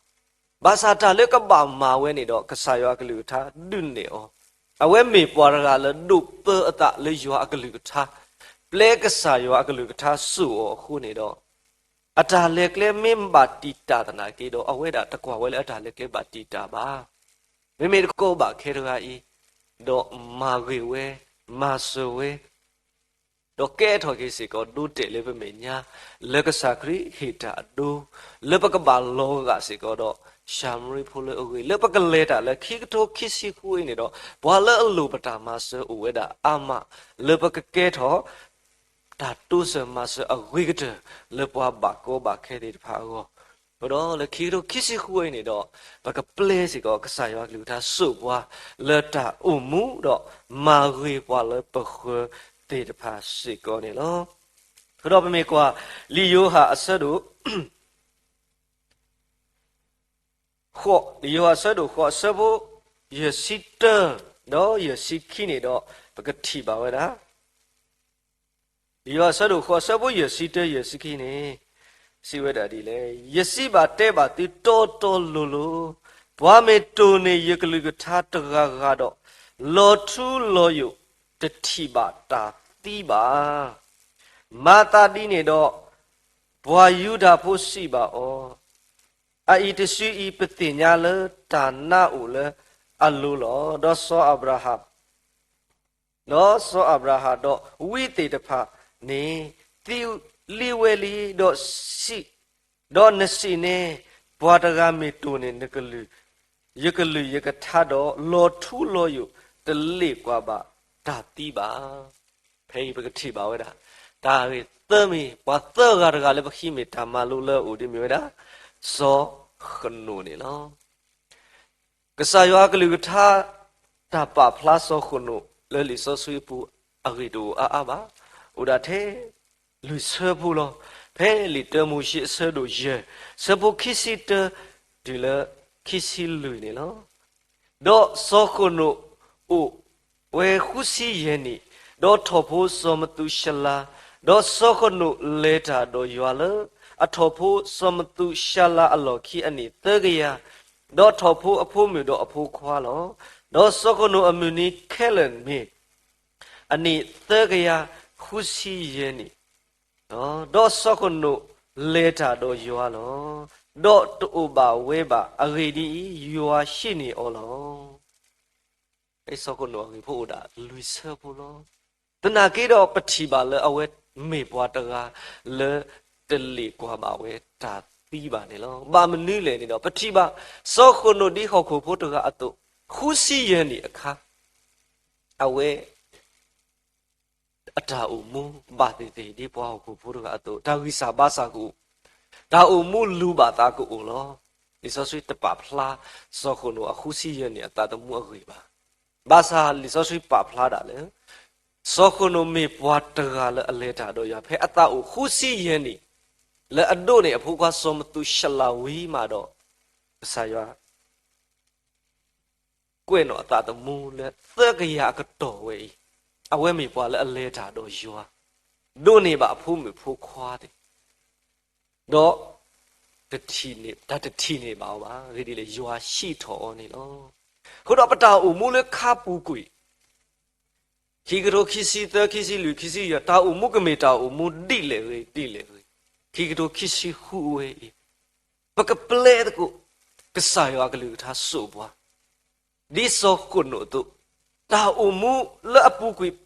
ဘၣ်ဆၣ်တၢ်လၢကဘၣ်မၤဝဲန့ၣ်ဒီး ကစၢ်ယွၤအကလုၢ်ကထါဒုးနဲၣ်အီၤ, အဝဲမ့ၢ်ပှၤတဂၤလၢဒိးပၢအသးလၢယွၤအကလုၢ်ကထါ, ပျဲကစၢ်ယွၤအကလုၢ်ကထါစိာ်အီၤအဃိန့ၣ်ဒီး အတၢ်လဲၤကျဲမ့ၢ်ဘၣ်တံာ်တာ်သနာ်က့ဒီး အဝဲဒၣ်တကွၢ်ဝဲလၢအတၢ်လဲၤကျဲဘၣ်တံာ်တာ်ဘၣ်. မ့မ့ၢ်တကီဘၣ်ခဲတဂၤအံၤ, ဒီးမၤဂ့ၤဝဲ, မၤစၢၤဝဲ ဒီးကဲထီၣ်က့ၤစ့ၢ်ကီး ဒိတဲာ်လၢပမဲာ်ညါ, လၢကစၢ်ခရံာ်ဟ့ၣ်တၢ်အဒိ, လၢပကဘၣ်လီၤဂာ်စ့ၢ်ကီးဒီး ၡၤမရံဖိလၢအဂ့ၢ်, လၢပကလဲၤတၢ်လၢခံကထိခံဆံဃုအံၤန့ၣ်ဒီး ပှၤလၢအလိၣ်ပတၢ်မၤစၢၤအိၣ်ဝဲဒၣ်အါမး, လၢပကကဲထီၣ် တၢ်တိစၢၤမၤစၢၤအဂ့ၤကတၢၢ် လၢပှၤဘၣ်ကီဘၣ်ခဲသ့ၣ်တဖၣ်အဂီၢ်, အဃိဒီးလၢခံကထိခံဆံဃုအံၤန့ၣ်ဒီး ပကပျဲစ့ၢ်ကီး ကစၢ်ယွၤကလုၢ်ကထါစိာ်ပှၤ လၢတၢ်အိၣ်မူဒီး မၤဂ့ၤပှၤလၢပဃၢၤသ့ၣ်တဖၣ်စ့ၢ်ကီးန့ၣ်လီၤ. အဃိဒီးပမ့ၢ်ကွၢ် လံာ်ယိၤဟၣ်အဆၢဒိၣ် ဃိး, လံာ်ယိၤဟၣ်အဆၢဒိၣ်ဃိး အဆၢဖိ ယဲၢ်ဆံတၢ ဒီးယဲၢ်ဆံခံန့ၣ်ဒီး ပကထံၣ်ဘၣ်ဝဲဒၣ် လံာ်ယိၤဟၣ်အဆၢဒိၣ်ဃိး အဆၢဖိယဲၢ်ဆံတၢ ယဲၢ်ဆံခံန့ၣ် စံးဝဲဒၣ်ဒ်လဲၣ်, ယစံးဘၣ်တဲဘၣ်သုတီတီလိၤလိၤ, ပှၤမ့ၢ်တိၢ်န့ၢ်ယကလုၢ်ကထါတဂၤဂၤဒီး လီၤထူလီၤယိာ်တထံၣ်ဘၣ်တၢ်သံဘၣ်. မၤသးဒ်န့ၣ်ဒီး ပှၤယူဒၤဖိစံးဘၣ်အီၤ, အအံၤတစုအံၤ ပသ့ၣ်ညါလၢတၢ်နါအိၣ်လၢအလိၤလီၤ. ဒီးစီၤအၤဘြၤဟၣ် ဒီးစီၤအၤဘြၤဟၣ်ဒီးဝံသ့ၣ်တဖၣ်န့ၣ် သံလံဝဲလံ, ဒီးစံး, ဒီးနစံးန့ၣ်, ပှၤတဂၤမ့ၢ်တိၢ်န့ၢ်နကလုၢ်, ယကလုၢ်ယကထါဒီး လီၤထူလီၤယိာ်တလ့ၣ်ကွၢ်ဘၣ်တၢ်သံဘၣ်. ဖဲအံၤပကထံၣ်ဘၣ်ဝဲဒၣ် တၢ်ဂ့ၢ်သၢမံၤ, ပှၤသၢဂၤတဂၤလၢပဃ့မ့ၢ်တၢ်မၤလိလၢအအိၣ်ဒ်မ့ၢ်ဝဲဒၣ် စီၤဃနိာ်န့ၣ်လီၤ. ကစၢ်ယွၤအကလုၢ်ကထါ တၢ်ပာ်ဖျါစီၤဃနိာ်လၢလံာ်စီဆှံအပူၤ အဂ့ၢ်တအိၣ်အါအါဘၣ်. အိၣ်ဒၣ်ထဲလွံၢ်ဆၢဖိလီၤ. ဖဲလံာ်တၢမိၤၡ့အဆၢဒိၣ်ယဲၢ် ဆၢဖိခံဆံတၢ တုၤလၢခံဆံလွံၢ်န့ၣ်လီၤ. ဒီးစီၤဃနိာ်အိၣ်ဝဲဃုဆံယဲၢ်နံၣ်, ဒီးထီၣ်ဖိစီၤမသူၤၡလၤ, ဒီးစီၤဃနိာ်လဲၤတၢ်ဒီးယွၤလၢ အထီၣ်ဖိစီၤမသူၤၡလၤအလီၢ်ခံအနံၣ်သၢကယၤ, ဒီးထီၣ်ဖိအဖိမုၣ်ဒီးအဖိခွါလီၤ. ဒီးစီၤဃနိာ်အမုၢ်နံၤခဲလၢာ်မ့ၢ် အနံၣ်သၢကယၤဃုဆံယဲၢ်နံၣ်, ဒီးစီၤဃနိာ်လဲၤတၢ်ဒီးယွၤလီၤ. ဒီးတအိၣ်ဘၣ်ဝဲဘၣ်. အဂ့ၢ်ဒ်အံၤ, ယွၤဟံးန့ၢ်အီၤလီၤ. ဖဲစီၤဃနိာ်အဂ့ၢ်ဖိအိၣ်ဒၣ်လွံၢ်ဆၢဖိလီၤ. သနာ်က့ဒီးပထံၣ်ဘၣ်လၢအဝဲမ့ၢ်ပှၤတဂၤလၢတလ့ၣ်ကွၢ်ဘၣ်ဝဲတၢ်သံဘၣ်န့ၣ်လီၤ. ဘၣ်မနုၤလဲၣ်န့ၣ်ဒီး ပထံၣ်ဘၣ်စီၤဃနိာ်ဒ်ဟီၣ်ခိၣ်ဖိတဂၤအသိး, ဃုဆံယဲၢ်နံၣ်အခါ အဝဲ အတၢ်အိၣ်မူဘၣ်သ့ၣ်သ့ၣ်ဒ်ပှၤဟီၣ်ခိၣ်ဖိတဂၤအသိး, တၢ်ဂံၢ်စၢ်ဘါစၢ်ကအိၣ်, တၢ်အိၣ်မူလူၤဘၣ်သးကအိၣ်လီၤ. လံာ်စီဆှံတပာ်ဖျါစီၤဃနိာ်အဃုဆံယဲၢ်နံၣ်အသးသမူအဂ့ၢ်ဘၣ်. ဘၣ်ဆၣ်လံာ်စီဆှံပာ်ဖျါဒၣ်လၢ စီၤဃနိာ်မ့ၢ်ပှၤတဂၤလၢအလဲၤတၢ်ဒီးယွၤ ဖဲအသးအိၣ်ဃုဆံယဲၢ်နံၣ်, လၢအဒိးန့ၢ်အဖိခွါစီၤမသူၤၡလၤဝံၤမးဒီး ကစၢ်ယွၤ ကွဲးနီၣ်အသးသမူလၢသၢကယၤအကတီၢ်ဝဲအံၤ, အဝဲမ့ၢ်ပှၤလၢအလဲၤတၢ်ဒီးယွၤ. ဒိးန့ၢ်ဘၣ်အဖိမုၣ်ဖိခွါသ့ၣ်, ဒီး တထံၣ်န့ၢ်, တၢ်တထံၣ်န့ၢ်ဘၣ်အီၤဘၣ်. အဂ့ၢ်ဒ်လဲၣ်, ယွၤဟံးထီၣ်အီၤန့ၣ်လီၤ. အဃိဒီးပတၢ်အိၣ်မူလၢခါပူၤကွံာ် ခံကထိခံဆံသၢ, ခံဆံလွံၢ်, ခံဆံယဲၢ်, တၢ်အိၣ်မူကမ့ၢ်တၢ်အိၣ်မူဒ်လဲၣ်ဂ့ၤဒ်လဲၣ်ဂ့ၤ, ခံကထိခံဆံဃုအဝဲအံၤ, ပကပျဲသကိး ကစၢ်ယွၤအကလုၢ်ကထါစိာ်ပှၤ ဒ်စီၤဃနိာ်အသိး, တၢ်အိၣ်မူလၢအပူၤကွံာ်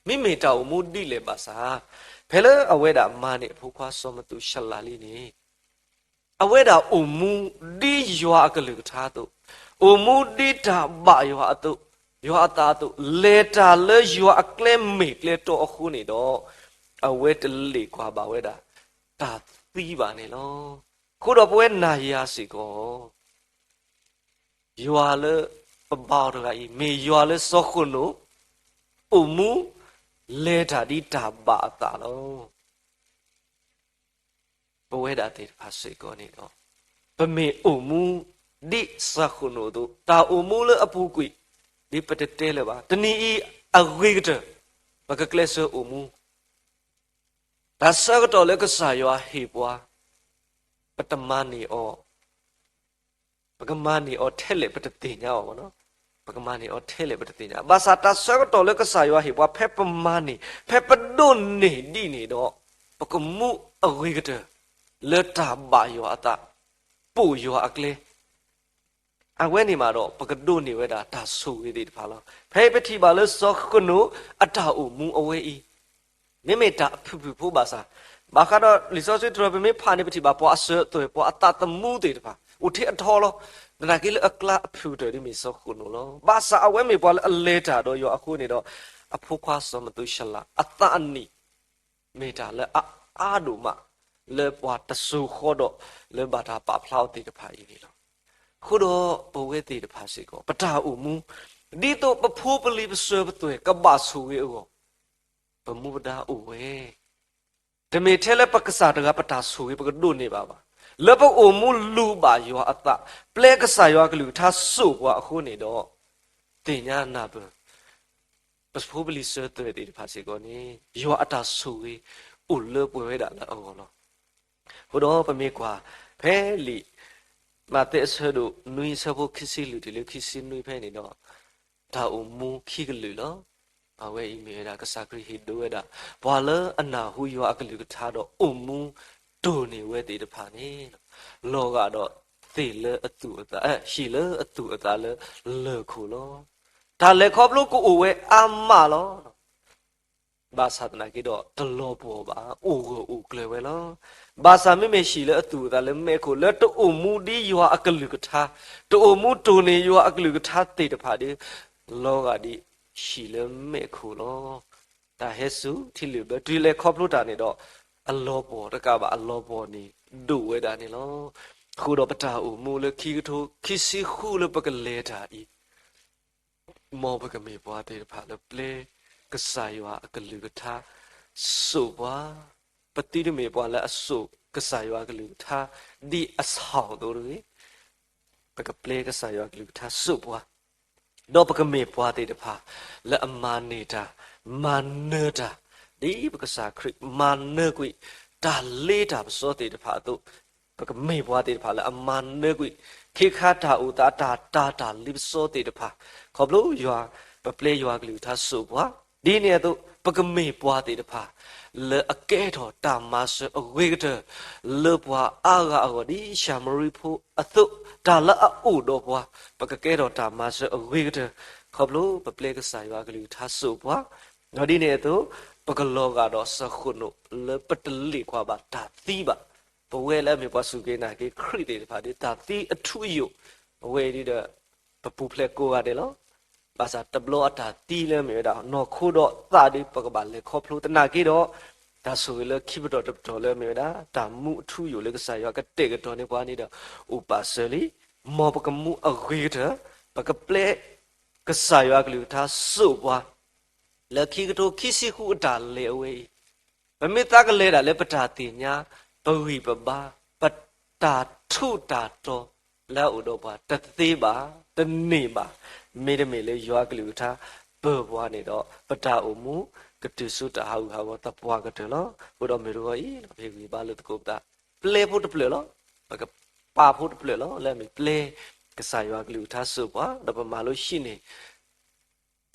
မ့မ့ၢ်တၢ်အိၣ်မူဒ်လဲၣ်ဘၣ်ဆၣ်, ဖဲလၢအဝဲဒၣ်မၤန့ၢ်အဖိခွါစီၤမသူၤၡလးလံန့ၣ်, အဝဲဒၣ်အိၣ်မူဒ်ယွၤအကလုၢ်ကထါအသိး, အိၣ်မူဒ်တၢ်ဘၣ်ယွၤအသိး, ယွၤအသးအသိး, လဲၤတၢ်လၢယွၤအကျဲမ့ၢ်ကျဲတီအဃိန့ၣ်ဒီး, အဝဲတလ့ၣ်ကွၢ်ဘၣ်ဝဲဒၣ် တၢ်သံဘၣ်န့ၣ်လီၤ. အဃိဒီးပဝဲနၤယၤစ့ၢ်ကီး ယွၤလၢပဘါအီၤတဂၤအံၤ မ့ၢ်ယွၤလၢစီၤဃနိာ် အိၣ်မူ လဲၤတၢ်ဒ်တၢ်ဘၣ်အသးလီၤ. ပဝဲဒၣ်သ့ၣ်တဖၣ်စ့ၢ်ကီးန့ၣ်ဒီး, ပမ့ၢ်အိၣ်မူဒ်စီၤဃနိာ်အသိး, တၢ်အိၣ်မူလၢအပူၤကွံာ်, ဒ်ပတတဲလၢၤဘၣ်, တနံၤအံၤအဂ့ၤကတၢၢ်, ပကကျဲးစၢးအိၣ်မူ တၢ်ဆၢကတီၢ်လၢကစၢ်ယွၤဟ့ၣ်ပှၤ, ပတမၤန့ၢ်အီၤ, ပကမၤန့ၢ်အီၤထဲလဲၣ်ပတသ့ၣ်ညါအီၤ, ပကမၤန့ၢ်အီၤထဲလဲၣ်ပတသ့ၣ်ညါ, ဘၣ်ဆၣ်တၢ်ဆၢကတီၢ်လၢကစၢ်ယွၤဟ့ၣ်ပှၤ ဖဲပမၤန့ၢ်, ဖဲပဒိးန့ၢ်ဒံးန့ၣ်ဒီး, ပကမူအဂ့ၤကတၢၢ်, လၢတၢ်ဘၣ်ယွၤအသး, ပိာ်ယွၤအကျဲ အဝဲန့ၣ်မးဒီး ပကဒိးန့ၢ်ဝဲဒၣ်တၢ်ဆိၣ်ဂ့ၤသ့ၣ်တဖၣ်လီၤ. ဖဲပထံၣ်ဘၣ်လၢစီၤဃနိာ်အတၢ်အိၣ်မူအဝဲအံၤ, မ့မ့ၢ်တၢ်အဖုၣ်ဖုၣ်ဖိဘၣ်ဆၣ်, ဘၣ်ဃးဒီးလံာ်စီဆှံတတီၤ ပမ့ၢ်ဖးန့ၣ် ပထံၣ်ဘၣ်ပှၤအစၢၤအသွဲၣ် ပှၤအသးသမူသ့ၣ်တဖၣ် အိၣ်ထဲအထီလီၤ. သနာ်က့လၢအကျါအဖုၣ်ကတၢၢ်ဒ်မ့ၢ်စီၤဃနိာ်လီၤ. ဘၣ်ဆၣ်အဝဲမ့ၢ်ပှၤလၢအလဲၤတၢ်ဒီးယွၤအဃိန့ၣ်ဒီး, အဖိခွါစီၤမသူၤၡလးအသးအနံၣ် မ့ၢ်တၢ်လၢအအါဒိၣ်မး လၢပှၤတစိၤဃီဒီး လၢဘၣ်တၢ်ပာ်ဖျါအီၤသ့ၣ်တဖၣ်အံၤန့ၣ်လီၤ. အဃိဒီးပဝဲသ့ၣ်တဖၣ်စ့ၢ်ကီး ပတၢ်အိၣ်မူ, ဒ်သိးပဖိပလံၤပစၢၤပသွဲၣ်ကဘၣ်ဆိၣ်ဂ့ၤအဂီၢ်, ပမူပဒါအိၣ်ဝဲ တမ့ၢ်ထဲလၢပကစၢ်တဂၤပတၢ်ဆိၣ်ဂ့ၤပကဒိးန့ၢ်ဘၣ်ဘၣ်. လၢပအိၣ်မူလူၤဘၣ်ယွၤအသး, ပျဲကစၢ်ယွၤအကလုၢ်ကထါစိာ်ပှၤအဃိန့ၣ်ဒီး, သ့ၣ်ညါနၢ်ပၢၢ် ပဖိပလံၤစၢၤသွဲၣ်သ့ၣ်တဖၣ်စ့ၢ်ကီးန့ၣ် ယွၤအတၢ်ဆိၣ်ဂ့ၤအိၣ်လၢပှဲၤဝဲဒၣ်လၢအဂီၢ်လီၤ. အဃိဒီးပမ့ၢ်ကွၢ်ဖဲလံာ်မးသဲအဆၢဒိၣ်နွံအဆၢဖိခံဆံလွံၢ်တုၤလၢခံဆံနွံဖဲန့ၣ်ဒီး, တၢ်အိၣ်မူခံကလုာ်လီၤ. အဝဲအံၤမ့ၢ်ဝဲဒၣ်ကစၢ်ခရံာ်ဟ့ၣ်ဒိဝဲဒၣ် ပှၤလၢအနၢ်ဟူယွၤအကလုၢ်ကထါဒီးအိၣ်မူတိၢ်န့ၢ်ဝဲသ့ၣ်တဖၣ်န့ၣ်, လီၤဂာ်ဒီးသ့ၣ်လၢအသူၣ်အသး, ဟံၣ်လၢအသူၣ်အသးလၢလၢၢ်ခိၣ်လီၤ. တၢ်လဲၤခီဖျိကအိၣ်ဝဲအါမးလီၤ. ဘၣ်ဆၣ်သနာ်က့ဒီးတလီၤပှီၢ်ဘၣ်, အိၣ်ဂၢၢ်အိၣ်ကျၢၤဝဲလီၤ. ဘၣ်ဆၣ်မ့မ့ၢ်ဟံၣ်လၢအသူၣ်အသးလၢမဲးခိၣ် လၢတအိၣ်မူဒ်ယွၤအကလုၢ်ကထါ, တအိၣ်မူတိၢ်န့ၢ်ယွၤအကလုၢ်ကထါသ့ၣ်တဖၣ်ဒီး, လီၤဂာ်ဒ်ဟံၣ်လၢမဲးခိၣ်လီၤ. တၢ်ဟဲစူၤထံလုာ်ဘၢတုၤလဲၤခီဖျိတၢ်န့ၣ်ဒီး, အလီၤပှီၢ်တကးဘၣ် အလီၤပှီၢ်န့ၣ်ဒိၣ်ဝဲဒၣ်န့ၣ်လီၤ. အဃိဒီးပတၢ်အိၣ်မူလၢခံကထိခံဆံဃုလၢပကလဲၤတၢ်အံၤ မ်ပကမ့ၢ်ပှၤသ့ၣ်တဖၣ်လၢပျဲကစၢ်ယွၤအကလုၢ်ကထါ စိာ်ပှၤ, ပသုတမ့ၢ်ပှၤလၢအစိာ်ကစၢ်ယွၤအကလုၢ်ကထါ ဒ်အဆီၣ်အသိးတဂ့ၤ, ပကပျဲကစၢ်ယွၤအကလုၢ်ကထါစိာ်ပှၤ, ဒီးပကမ့ၢ်ပှၤသ့ၣ်တဖၣ် လၢအမၤန့ၢ်တၢ်, မၤနၢၤတၢ်, ဒ်ပကစၢ်ခရံာ်မၤနၢၤကွံာ် တၢ်လ့တၢ်ပစီသ့ၣ်တဖၣ်အသိး, ပကမ့ၢ်ပှၤသ့ၣ်တဖၣ်လၢအမၤနၢၤကွံာ် ခ့ခါတၢ်အိၣ်သး တၢ်တၢ်တၢ်လ့ပစီသ့ၣ်တဖၣ်, ခီဖျိယွၤ ပပျဲယွၤကလုၢ်ကထါစိာ်ပှၤ, ဒ်န့ၣ်အသိး ပကမ့ၢ်ပှၤသ့ၣ်တဖၣ် လၢအကဲထီၣ်တၢ်မၤစၢၤအဂ့ၤကတၢၢ် လၢပှၤအါဂၤအဂီၢ် ဒ်ၡၤမရံဖိအသိး, တၢ်လၢအအိၣ်ဒီးပှၤ ပကကဲထီၣ်တၢ်မၤစၢၤအဂ့ၤကတၢၢ်, ခီဖျိပပျဲကစၢ်ယွၤအကလုၢ်ကထါစိာ်ပှၤ, ဒီးဒ်န့ၣ်အသိး ပကလီၤဂာ်ဒီးစီၤဃနိာ်လၢပတလ့ၣ်ကွၢ်ဘၣ်တၢ်သံဘၣ်. ပဝဲလၢအမ့ၢ်ပှၤစူၢ်က့ၤနာ်က့ၤခရံာ်သ့ၣ်တဖၣ်ဒီး တၢ်သံအထူအယိာ်, အဝဲအံၤဒီး ပပူၤဖျဲးကိးဂၤဒဲးလီၤ. ဘၣ်ဆၣ်တဘျီအတၢ်သံလၢမ့ၢ်ဝဲဒၣ် နီၢ်ခိဒီးသးဒီး ပကဘၣ်လဲၤခီဖျိသနာ်က့ဒီး, တၢ်ဆိၣ်ဂ့ၤလၢခံပတီၢ်တပတီၢ်လၢမ့ၢ်ဝဲဒၣ် တၢ်မူအထူအယိာ်လၢကစၢ်ယွၤကတဲာ်ကတီၤန့ၢ်ပှၤန့ၣ်ဒီး အိၣ်ပာ်စၢၤလံ. မ်ပကမူအဂ့ၤကတၢၢ်, ပကပျဲ ကစၢ်ယွၤအကလုၢ်ကထါစိာ်ပှၤ လၢခံကထိခံဆံဃုအတၢ်လဲၤအဝဲအံၤ, ပမ့ၢ်သးကလဲၤဒၣ်လၢပတၢ်သ့ၣ်ညါ, ပဂံၢ်ပဘါ, ပတၢ်ထူးတၢ်တီၤလၢအအိၣ်ဒီးပှၤ တသ့ဘၣ်, တန့ၢ်ဘၣ်. မ့တမ့ၢ်လၢယွၤအကလုၢ်ကထါပၢၤပှၤန့ၣ်ဒီး ပတၢ်အိၣ်မူ ကတုၤဆူတၢ်ဟးဂူာ်ဟးဂီၤသပှၢ်ကတၢၢ်လီၤ. အဃိဒီးမုၢ်တဂီၤအံၤ ပဟ့ၣ်ဂံၢ်ဘါလၢသကိးပသး ပျဲဖိတဖျၢၣ်လီၤ. ပကပာ်ဖိတဖျၢၣ်လီၤ. လၢအမ့ၢ်ပျဲ ကစၢ်ယွၤအကလုၢ်ကထါစိာ်ပှၤ ဒီးပမၤလိဟံးန့ၢ်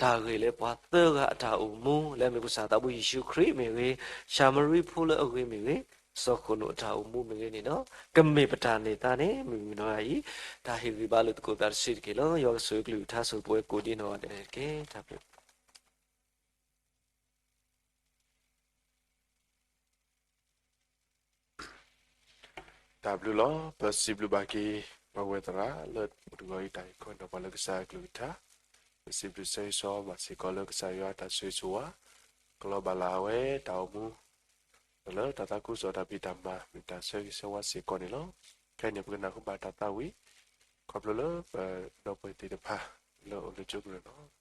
တၢ်ဂ့ၢ်လၢပှၤသၢဂၤအတၢ်အိၣ်မူ လၢအမ့ၢ်ပကစၢ်သးဘိယ့ၣ်ၡူးခရံာ်မ့ၢ်ဂ့ၤ, ၡၤမရံဖိလၢအဂ့ၤမ့ၢ်ဂ့ၤ, စီၤခိၣ်နူာ်အတၢ်အိၣ်မူမ့ၢ်ဂ့ၤန့ၣ်ဒီး ကမ့ၢ်ပတၢ်န့ၢ်သါန့ၣ် မုၢ်မုၢ်နီၢ်နီၢ်အံၤ တၢ်ဟ့ၣ်ဂံၢ်ဘါလၢသကိးသးတစုတက့ၢ်လီၤ. ယွၤကဆိၣ်ဂ့ၤကလုၢ်ကထါ ဆိၣ်ဂ့ၤပဝဲကိးဒံနီၢ်ဂၤဒဲးန့ၣ်တက့ၢ်. တၢ်ဘျုး တၢ်ဘျုးလီၤ. ပစံးဘျုးဘၣ်က့ၤ ပဝဲသရၣ်လၢမုၢ်တဂီၤအံၤ တၢ်ဟ့ၣ်ခီဟ့ၣ်နီၤပှၤလၢကစၢ်အကလုၢ်ကထါ, ပစံးဘျုးဆၢဂ့ၤဆၢဝါဘၣ်စ့ၢ်ကီးလၢကစၢ်ယွၤအတၢ်ဆိၣ်ဂ့ၤဆိၣ်ဝါ ကလီၤဘၣ်လၢအဝဲတၢ်အိၣ်မူ ဒီးလၢတၢ်သးခုကစီၣ်တၢ်ဖံးတၢ်မၤ မ့ၢ်တၢ်ဆၢဂ့ၤဆၢဝါစ့ၢ်ကီးန့ၣ်လီၤ. ခဲအံၤန့ၣ် ပကနၢ်ဟူဘၣ်တၢ်သးဝံၣ် ခီဖျိလၢပဒီပုၢ်ဝဲၢ်သ့ၣ်တဖၣ်လၢအိၣ်လၢကၠိကရၢလီၤ.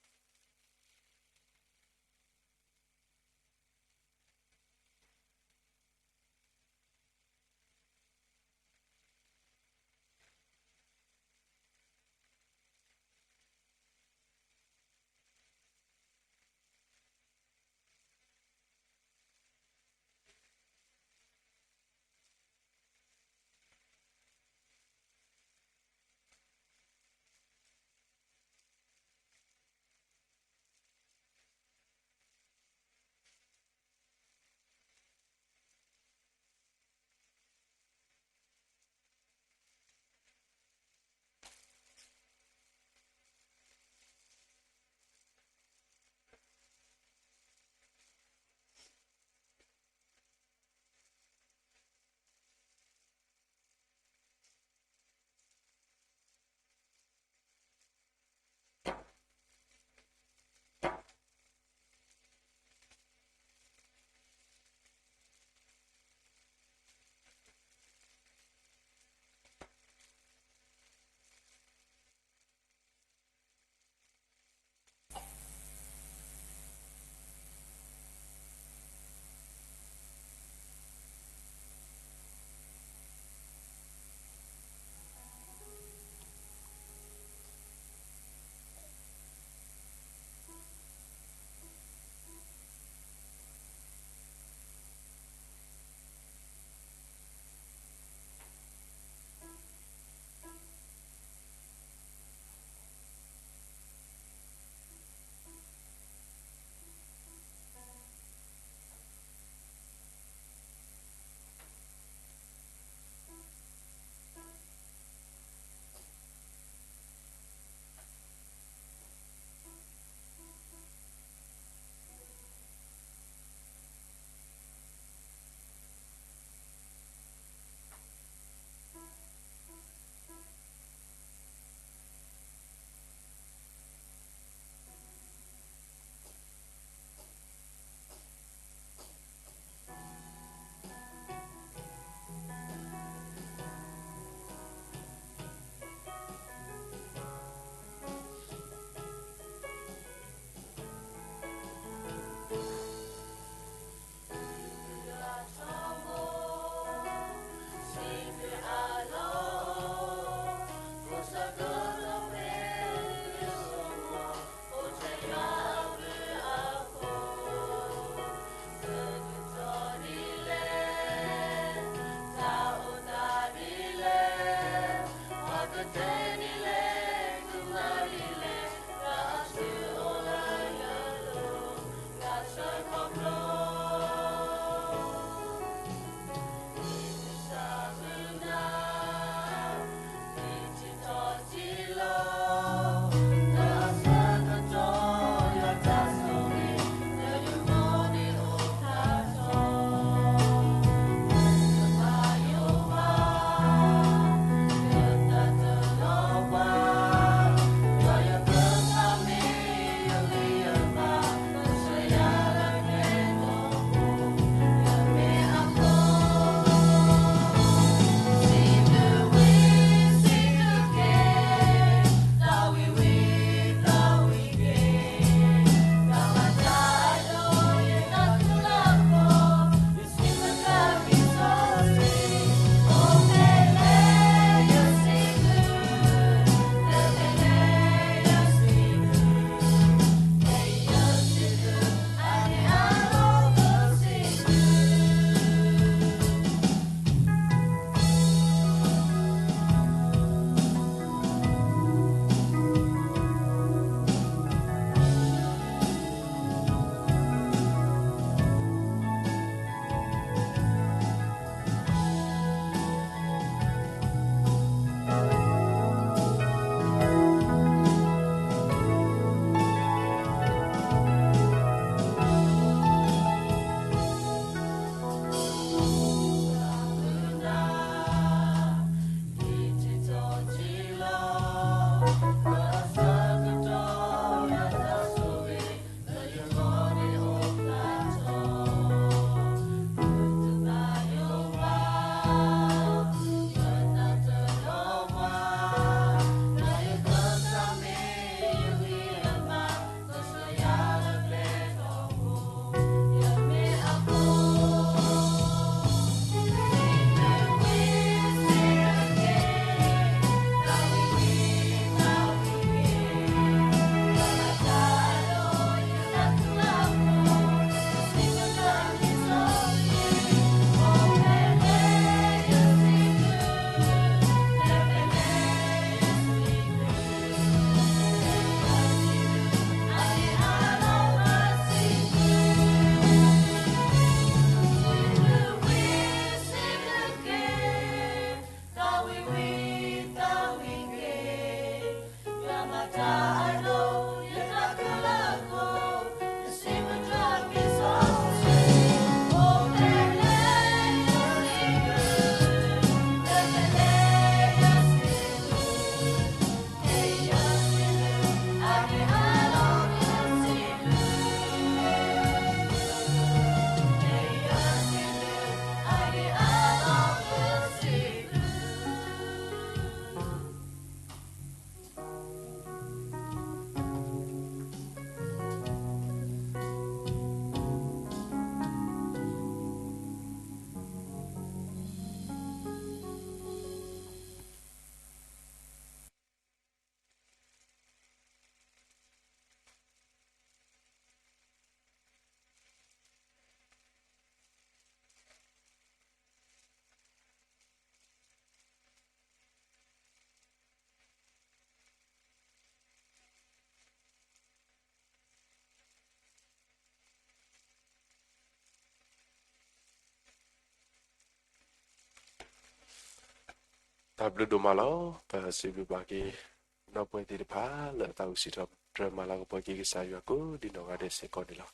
တၢ်ဘျုးဒိၣ်မးလီၤ. ပစံးဘျုးဘၣ်က့ၤ ဒီပုၢ်ဝဲၢ်သ့ၣ်တဖၣ် လၢအသးဝံၣ်စံးထီၣ်ပတြၢၤမၤလၤကပီၤက့ၤကစၢ်ယွၤကိးဒံနီၢ်ဂၤဒဲးစ့ၢ်ကီးန့ၣ်လီၤ.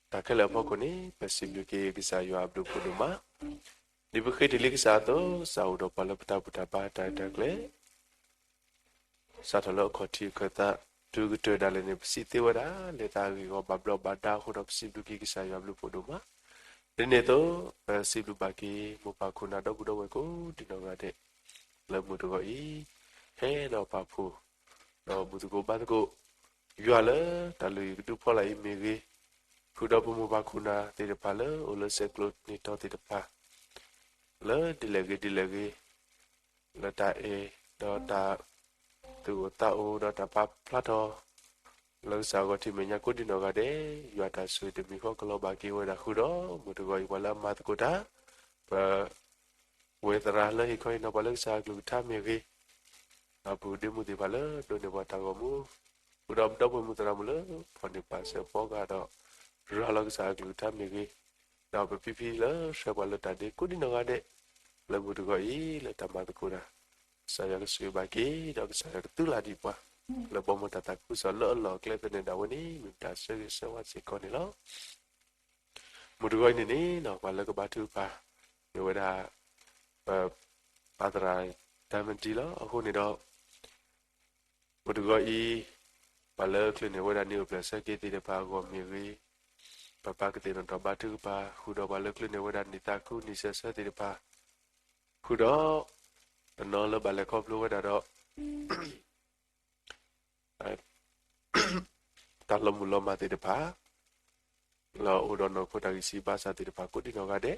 တၢ်ခဲလၢာ်အဖီခိၣ်န့ၣ် ပစံးဘျုးက့ၤကစၢ်ယွၤအဘျုးဖးဒိၣ်မး, ဒ်ပဃ့တ့ၢ်လံကစၢ်အသိး ကစၢ်အိၣ်ဒီးပှၤလၢပတၢ်ဘူၣ်တၢ်ဘါတၢ်ရဲၣ်တၢ်ကျဲၤ စးထီၣ်လၢအခီၣ်ထံးအခၢၣ်သး တုၤကတၢၢ်ဒၣ်လဲာ်န့ၣ် ပစံးသ့ဝဲဒၣ် လဲၤသးဂ့ၢ်ဂီၤဘၣ်ဘျီးဘၣ်ဒါအဃိဒီး ပစံးဘျုးက့ၤကစၢ်ယွၤဘျုးဖးဒိၣ်မး. ဒ်န့ၣ်အသိး ပစံးဘျုးဘၣ်က့ၤ မိၢ်ပၢ်ခိၣ်နၢ်ဒီပုၢ်ဒီဝဲၢ်ကိးဒံနီၢ်ဂၤဒဲး လၢမုၢ်တဂီၤအံၤ ဟဲဒီးပာ်ဖှိၣ် ဒီးဘူၣ်သကိးဘါသကိး ယွၤလၢတၢ်လုၢ်ဟံၣ်ကဒုဖီလာ်အံၤမ့ၢ်ဂ့ၤ, ဃုာ်ဒီးပမိၢ်ပၢ်ခိၣ်နၢ်သ့ၣ်တဖၣ်လၢအိၣ်လၢဆဲးကျိးန့ၢ်တီၤသ့ၣ်တဖၣ် လၢဒ်လဲၣ်ဂ့ၤဒ်လဲၣ်ဂ့ၤ လၢတၢ်အဲၣ် ဒီးတၢ်သူၣ်အိၣ်သးအိၣ် ဒီးတၢ်ပာ်ဖျါထီၣ် လၢကစၢ်ဂီၢ်ထံးမဲာ်ညါကိးဒံနီၢ်ဂၤဒဲး ယွၤတၢ်ဆိၣ်ဂ့ၤတမံၤဃီကလီၤဘၣ်က့ၤဝဲဒၣ်ဃုာ်ဒီး မုၢ်တဂီၤအံၤပှၤလၢအမၤသကိးတၢ် ပ ဝဲသရၣ်လၢဟ့ၣ်ခီဟ့ၣ်နီၤပှၤလၢကစၢ်အကလုၢ်ကထါမ့ၢ်ဂ့ၤ, ဒီးပုၢ်ဒ့မုၣ်သ့ၣ်တဖၣ်လၢဒိးန့ၢ်ပှၤတၢ်ဂီၤမူ, ဃုာ်ဒီးပဒီပုၢ်ဝဲၢ်မုၣ်သရၣ်မုၣ်လၢ ဖီၣ်န့ၢ်ပာ်စၢၤပီကၤဒီး ရၤလီၤကစၢ်အကလုၢ်ကထါမ့ၢ်ဂ့ၤ, ဒီးပဖံဖံလၢဆှၢပှၤလၢတၢ်ဒ့ကိးဒံနီၢ်ဂၤဒဲး, လၢမုၢ်တဂီၤအံၤလၢတၢ်မၤသကိးတၢ်, ကစၢ်ယွၤကဆိၣ်ဂ့ၤဘၣ်က့ၤ ဒီးကစၢ်ယွၤကသုးလၢ်ဒံးပှၤ, လၢဘီမုၢ်တၢ်သးခုကစီၣ်လၢအလီၢ်အကျဲသနၢၣ်ဒၣ်ဝဲန့ၣ် မ့ၢ်တၢ်ဆၢဂ့ၤဆၢဝါစ့ၢ်ကီးန့ၣ်လီၤ. မုၢ်တဂီၤအံၤန့ၣ်န့ၣ် ပှၤလၢကဘါထုကဖၣ် မ့ၢ်ဝဲဒၣ် ပပၢ်သရၣ်တၢ်မတံလီၤ. အဃိန့ၣ်ဒီး မုၢ်တဂီၤအံၤ ပှၤလၢအချုးန့ၢ်ဝဲဒၣ်နံၣ်အိၣ်ဖျဲၣ်ဆၢက့ၤသ့ၣ်တဖၣ်အဂီၢ်မ့ၢ်ဂ့ၤ, ပပၢ်ကသ့ၣ်နီၣ်ထီၣ်ဘါထုကဖၣ် ဃုာ်ဒီးပှၤလၢချုးန့ၢ်ဝဲဒၣ်နံၣ်သးခုနံၣ်ဆၢဆၢသ့ၣ်တဖၣ်, ဃုာ်ဒီး တနီၤလၢဘၣ်လဲၤခီဖျိဝဲဒၣ်ဒီး တၢ်လီၤမုၢ်လီၤမၢ်သ့ၣ်တဖၣ် လၢအအိၣ်ဒီးနီၢ်ခိတၢ်ဂံၢ်စၢ်ဘါစၢ်သ့ၣ်တဖၣ်ကိးဒံနီၢ်ဂၤဒဲး,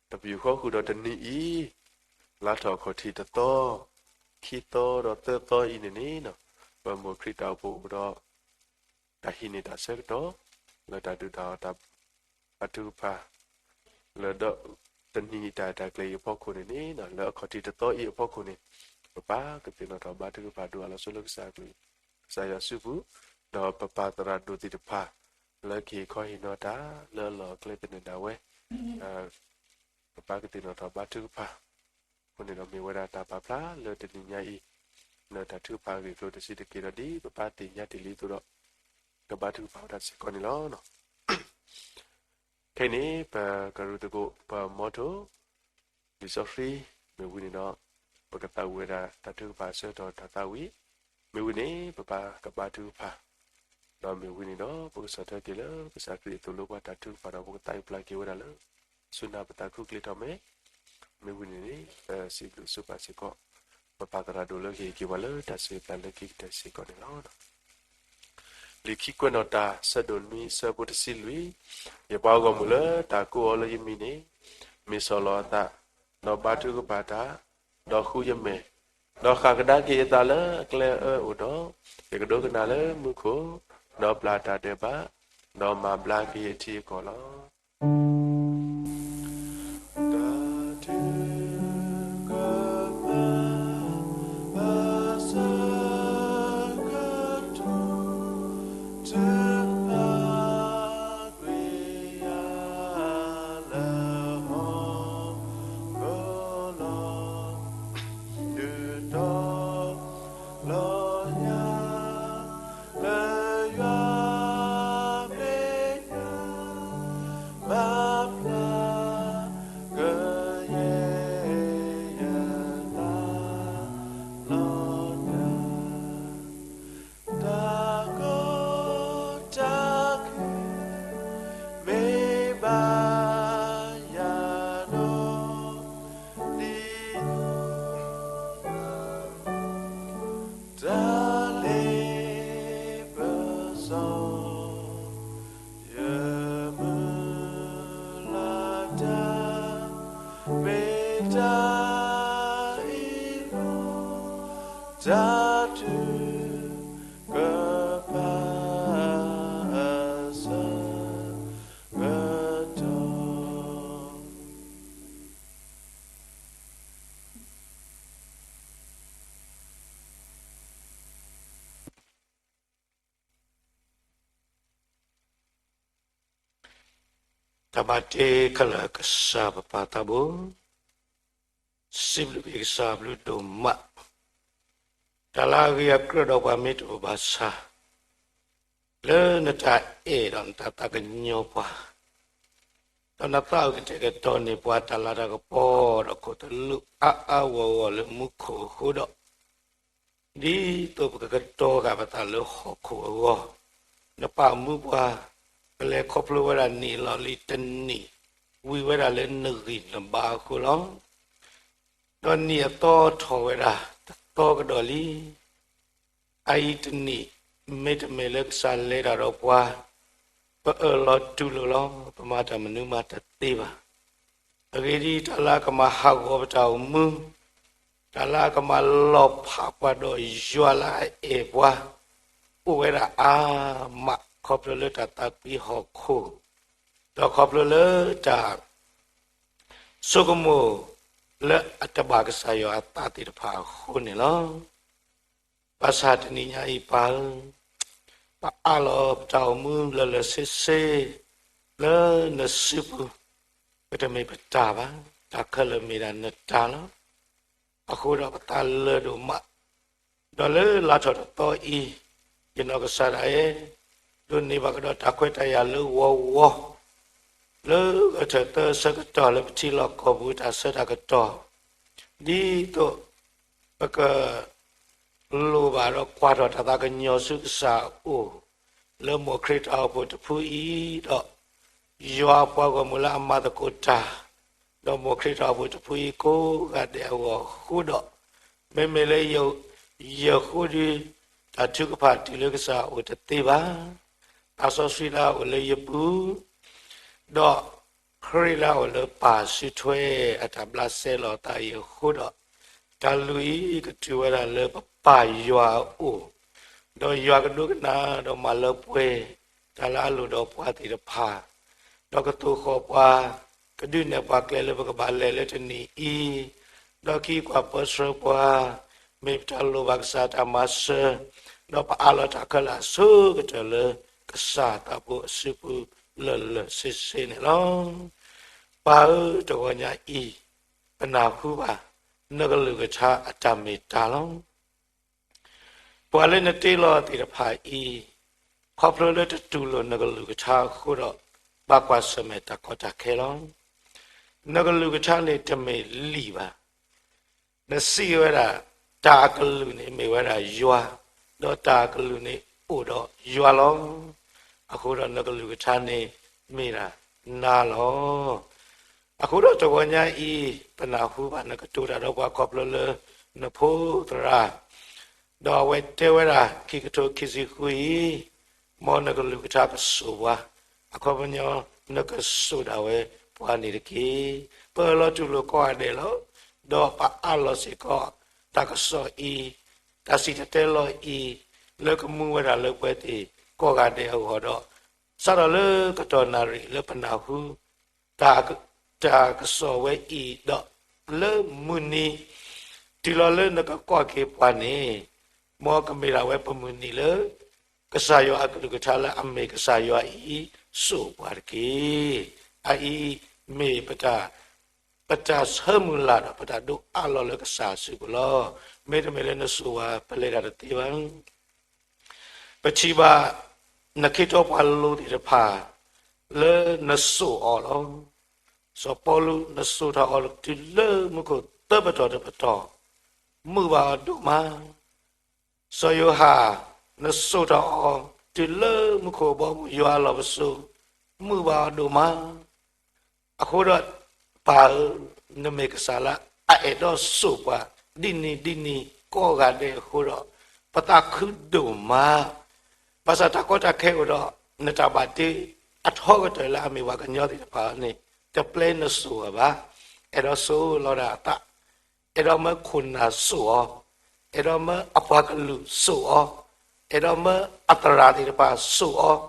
တပယူာ်ဃီဃုာ်ဒီးတနံၤအံၤ လါထီၣ်အခီၣ်ထံးတသီ, ခံသီဒီးသၢသီအံၤန့ၣ်န့ၣ်, ပမိၢ်ခရံာ်တၢ်အိၣ်ဖှိၣ်အိၣ်ဒီး တၢ်ဟံးန့ၢ်တၢ်ဆၢကတီၢ် လၢတၢ်ဒုးတၢ်အီၣ်တၢ်ဘါထုကဖၣ် လၢဒီးတနံၤအံၤတၢ်ရဲၣ်တၢ်ကျဲၤအံၤအဖီခိၣ်န့ၣ်န့ၣ်, လၢအခီၣ်ထံးတသီအံၤအဖီခိၣ်န့ၣ်, ပပၢ်ကသ့ၣ်နီၣ်ထီၣ်ဘါထုကဖၣ်ဒိၣ်အလီၤဆိလၢကစၢ်အကလုၢ်, ကစၢ်ယွၤစုပူၤ, ဒီးပပၢ်သရၣ်ဒိၣ်သ့ၣ်တဖၣ် လၢကဟ့ၣ်ခီဟ့ၣ်နီၤတၢ်လၢအလီၢ်အကျဲသနၢၣ်ဒၣ်ဝဲ, ပပၢ်ကသ့ၣ်နီၣ်ထီၣ်ဘါထုကဖၣ်, အဃိန့ၣ်ဒီးမ့ၢ်ဝဲဒၣ်တၢ်ပာ်ဖျါလၢတနံၤညါအံၤ, လၢတၢ်ထုကဖၣ်အဂ့ၢ်အကျိၤတဆံးတက့ၢ်ဒီးဒ်ပပၢ်သ့ၣ်ညါတ့ၢ်လံအသိးဒီး, ကဘါထုကဖၣ်ဝဲဒၣ်စ့ၢ်ကီးန့ၣ်လီၤ. ခဲအံၤန့ၣ် ပကရူၢ်သကိးပမီထိၣ် လံာ်စီဆှံ မ့ၢ်ဝံၤန့ၣ်ဒီး, ပကသးဝံၣ်ဝဲဒၣ်တၢ်ထုကဖၣ်အဆၢကတီၢ်တၢ်သးဝံၣ်, မ့ၢ်ဝံၤန့ၣ် ပပၢ်ကဘါထုကဖၣ်, ဒီးမ့ၢ်ဝံၤန့ၣ်ဒီး ပကဆီၣ်ထွဲက့ၤလၢကစၢ်ခရံာ်အသိးလိပှၤတၢ်ထုကဖၣ်ဒီး ပကသးပျၢ်က့ၤဝဲဒၣ်လၢ ဆူနၢ်ပသးခုကလ့ထီၣ်မဲာ်, မ့ၢ်ဝံၤန့ၣ်န့ၣ် ပစံးဘျုးစံးပာ်စ့ၢ်ကီး ပပၢ်သရၣ်ဒိၣ်လၢကဟ့ၣ်က့ၤပှၤလၢတၢ်ဆၢဂ့ၤပျၢ်လၢခံကတၢၢ်စ့ၢ်ကီးန့ၣ်လီၤ. လံာ်ခံကွဲးနီၣ်တၢ် ဆၢဒိၣ်နွံ ဆၢဖိတဆံလွံၢ်, ယပှၤဂီၢ်မုၢ်လၢတၢ်ကိးအီၤလၢယမံၤန့ၣ်, မ့ၢ်ဆီၣ်လီၤအသး, ဒီးဘါထုကဖၣ်တၢ်, ဒီးဃုယမဲာ်, ဒီးဃၣ်ကဒါက့ၤအသးလၢအကျဲအၢအိၣ်ဒီး, ယကဒိကနၣ်လၢမူခိၣ်, ဒီးပျၢ်တၢ်ဒဲးဘး, ဒီးမၤဘျါက့ၤအထံအကီၢ်လီၤ. တၢ်ထုကဖၣ် အဆၢကတီၢ် တဖၣ်ကွံာ်ယၤလၢဟီၣ်ခိၣ်လီၤ. ဒုးတီၤလီၤညါ တၢ်ဘၣ်တ့ခဲလၢာ်ကစၢ်ပပၢ်သးဘိ, စံးဘျုးက့ၤကစၢ်ဘျုးဒိၣ်မး, တၢ်လၢအဂ့ၤအကြၢးဒီးပှၤမ့ၢ်တအိၣ်ဘၣ်ဆၣ်, လၢနတၢ်အဲၣ်ဒီးနတၢ်သးကညီၤပှၤ, ဒီးနသးအုးကတဲာ်ကတီၤန့ၢ်ပှၤတၢ်လၤတၢ်ကပီၤဒီးခိၣ်သလုးအါအါဂီၢ်ဂီၢ်လၢမူခိၣ်အဃိဒီး ဒ်သိးပကကတီၤဃာ်ပသးလၢဟီၣ်ခိၣ်အဂီၢ်, နပာ်မူပှၤ, ပလဲၤခီဖျိဝဲဒၣ်နံၣ်လီၤလံၤတနံၣ်, ဝံၤဝဲဒၣ်လၢနဂံၢ်နဘါအဃိလီၤ. ဒီးနံၣ်အသီထီၣ်ဝဲဒၣ်တသီကဒီးလံ. အအံၤတနံၣ်, မ့တမ့ၢ်လၢကစၢ်လဲၤတၢ်ဒီးပှၤ, ပအၢၣ်လီၤတူၢ်လိာ်လီၤ, ပမၤတၢ်မနုၤမးတသ့ဘၣ်. အဂ့ၢ်ဒ်အံၤ, တၢ်လၢအကမၤဟးဂီၤပတၢ်အိၣ်မူ, တၢ်လၢအကမၤလီၤဖးပှၤဒီးယွၤလၢအအဲၣ်ပှၤ, အိၣ်ဝဲဒၣ်အါမးခီဖျိလၢတၢ်သးကွံဟီၣ်ခိၣ်, ဒီးခီဖျိလၢတၢ် ဆိကမိၣ်လၢအတဘၣ်ကစၢ်ယွၤအသးသ့ၣ်တဖၣ်အဃိန့ၣ်လီၤ. ဘၣ်ဆၣ်တနံၤညါအံၤပၢ်ဧၢ, ပအၢၣ်လီၤပတၢ်အိၣ်မူလၢာ်လၢာ်ဆ့ဆ့ လၢနစုပူၤ, ပတမ့ၢ်ပတၢ်ဘၣ်, တၢ်ခဲလၢာ်မ့ၢ်ဒၣ်နတၢ်လီၤ. အဃိဒီးပသးလၢာ်ဒိၣ်မး, ဒီးလၢလါထီၣ်တသီအံၤ, ယနီၢ်ကစၢ်ဒၣ်ယဲ, ဒိးန့ၢ်ဘၣ်ကဒီးတၢ်ခွဲးတၢ်ယာ်လၢဂီၤဂီၤ လၢဂဲၤထၢၣ်သၢဆၢကတီၢ်လၢပထံလီၢ်ကီၢ်ပူၤတၢ်ဆၢတၢ်ကတီၢ်, ဒ်သိးပက လိၣ်ဘၣ်ဒီးကွၢ်ထီၣ်တၢ်သးကညီၤဆူကစၢ်အအိၣ်, လၢမိၢ်ခရံာ်တၢ်အိၣ်ဖှိၣ်တဖုအံၤဒီး ယွၤအပှၤဂီၢ်မုၢ်လၢအမၤသကိးတၢ်, ဒီးမိၢ်ခရံာ်တၢ်အိၣ်ဖှိၣ်တဖုအံၤကိးဂၤဒဲးအဂီၢ်အဃိဒီး, မ့မ့ၢ်လၢယဃိဒီး တၢ်ထုကဖၣ်တုၤလၢကစၢ်အအိၣ်တသ့ဘၣ်. သးစီဆှံလၢအအိၣ်လၢယပူၤ ဒီးခရံာ်လၢအအိၣ်လၢပၢ်စုထွဲအတၢ်ဘျးစဲလီၤသးအံၤအဃိဒီး, တၢ်လုၢ်အံၤကတုၤဝဲဒၣ်လၢပပၢ်ယွၤအအိၣ်, ဒီးယွၤကဒိကနၣ်ဒီးမၤလၢပှဲၤ တၢ်လၢအလိၣ်ဒီးပှၤသ့ၣ်တဖၣ်, ဒီးကသိၣ်ဃီၣ်ပှၤ, ကဒုးနဲၣ်ပှၤကျဲလၢပကဘၣ်လဲၤလၢတနံၤအံၤ, ဒီးကဟံးကွၢ်ပၢဆှၢပှၤ, မ့ၢ်ပတၢ်လိၣ်ဘၣ်ကစၢ်တၢ်မၤစၢၤ, ဒီးပအၢၣ်လီၤတၢ်ခဲလၢာ်အဆိကတၢၢ်လၢကစၢ်သးဘိအစုပူၤလၢာ်လၢာ်ဆ့ဆ့န့ၣ်လီၤ. ပၢ်ဧၢ, တဂီၤညါအံၤ, ပနၢ်ဟူဘၣ်နကလုၢ်ကထါအတၢ်မ့ၢ်တၢ်လီၤ. ပှၤလၢနတ့လီၤသ့ၣ်တဖၣ်အံၤ, ခီဖျိလၢတတူၢ်လိာ်နကလုၢ်ကထါအဃိဒီး, ဘၣ်ကွၢ်ဆၢၣ်မဲာ်တၢ်ကီတၢ်ခဲလီၤ. နကလုၢ်ကထါန့ၣ်တမ့ၢ်လံာ်ဘၣ်. နစံးဝဲဒၣ်, တၢ်အကလုၢ်န့ၣ်မ့ၢ်ဝဲဒၣ်ယွၤ, ဒီးတၢ်အကလုၢ်န့ၣ်အိၣ်ဒီးယွၤလီၤ. အဃိဒီးနကလုၢ်ကထါန့ၣ်မ့ၢ်ဒၣ်နၤလီၤ. အဃိဒီးတဂီၤညါအံၤ, ပနၢ်ဟူဘၣ်နကတိၤတၢ်ဒီးပှၤခီဖျိလၢနဖိသရၣ်, ဒီးအဝဲတဲဝဲဒၣ် ခံကထိခံဆံဃုအံၤ, မ်နကလုၢ်ကထါကစိာ်ပှၤ, အခီပညီနကစိာ်ဒၣ်ဝဲပှၤန့ၣ်တက့ၢ်. ပအၢၣ်လီၤတူၢ်လိာ်ကိးဂၤဒဲးလီၤ. ဒီးပအၢၣ်လီၤစ့ၢ်ကီး တၢ်ကစီၣ်အံၤ, တၢ်စံၣ်တဲၤတဲလီၤအံၤ, လၢကမူဝဲဒၣ်လၢပှၤသ့ၣ်ကိးဂၤဒဲးအဂီၢ်ဒီး, စးထီၣ်လၢကတီၢ်နၣ်ရံၣ်လၢပနၢ်ဟူ တၢ်ကစီၣ်ဝဲအံၤဒီး, လၢမုၢ်နံၤတုၤလီၤလၢနကကွၢ်က့ၤပှၤန့ၣ်, မ်ကမ့ၢ်ဒၣ်ဝဲပမုၢ်နံၤလၢ ကစၢ်ယွၤအကလုၢ်ကထါလၢအမ့ၢ်ကစၢ်ယွၤအံၤ စိာ်ပှၤတက့ၢ်. အအံၤမ့ၢ်ပတၢ် ပတၢ်ဆၢမုၢ်လၢ်ဒီးပတၢ်ဒိးအးလီၤလၢကစၢ်အစုပူၤလီၤ. မ့တမ့ၢ်လၢနစိာ်ပှၤ ပလဲၤတၢ်တသ့ဘၣ်. ပထံၣ်ဘၣ် နခ့ထီပှၤလိၤသ့ၣ်တဖၣ် လၢနစိာ်အီၤလီၤ. စီၤပီလူး နစိာ်တၢ်အီၤတုၤလၢမူခိၣ်သၢပတီၢ်တပတီၢ်, မုာ်ဘၣ်အီၤဒိၣ်မး. စီၤယိၤဟၣ် နစိာ်တၢ်အီၤတုၤလၢမူခိၣ်ဘီမုၢ်ယွၤအလီၢ်ပစိာ်, မုာ်ဘၣ်အီၤဒိၣ်မး. အဃိဒီး ပၢ်ဧၢ, နမ့ၢ်ကစၢ်လၢအအဲၣ်ဒိးစိာ်ပှၤ ဒ်နံၤဒ်နံၤကိးဂၤဒဲးအဃိဒီး ပသးခုဒိၣ်မး. ဘၣ်ဆၣ်တၢ်ကီတၢ်ခဲအိၣ်ဒီး နတၢ်ဘၣ်တ့အထီကတၢၢ်လၢအမ့ၢ်ပှၤကညီသ့ၣ်တဖၣ်န့ၣ် တပျဲနစိာ်အီၤဘၣ်. အဲၣ်ဒိးစိာ်လီၤဒၣ်အသး, အဲၣ်ဒိးမၢခိၣ်နၢ်စိာ်အီၤ, အဲၣ်ဒိးမၢအပှၤကလုာ်စိာ်အီၤ, အဲၣ်ဒိးမၢအသရၣ်သ့ၣ်တဖၣ်စိာ်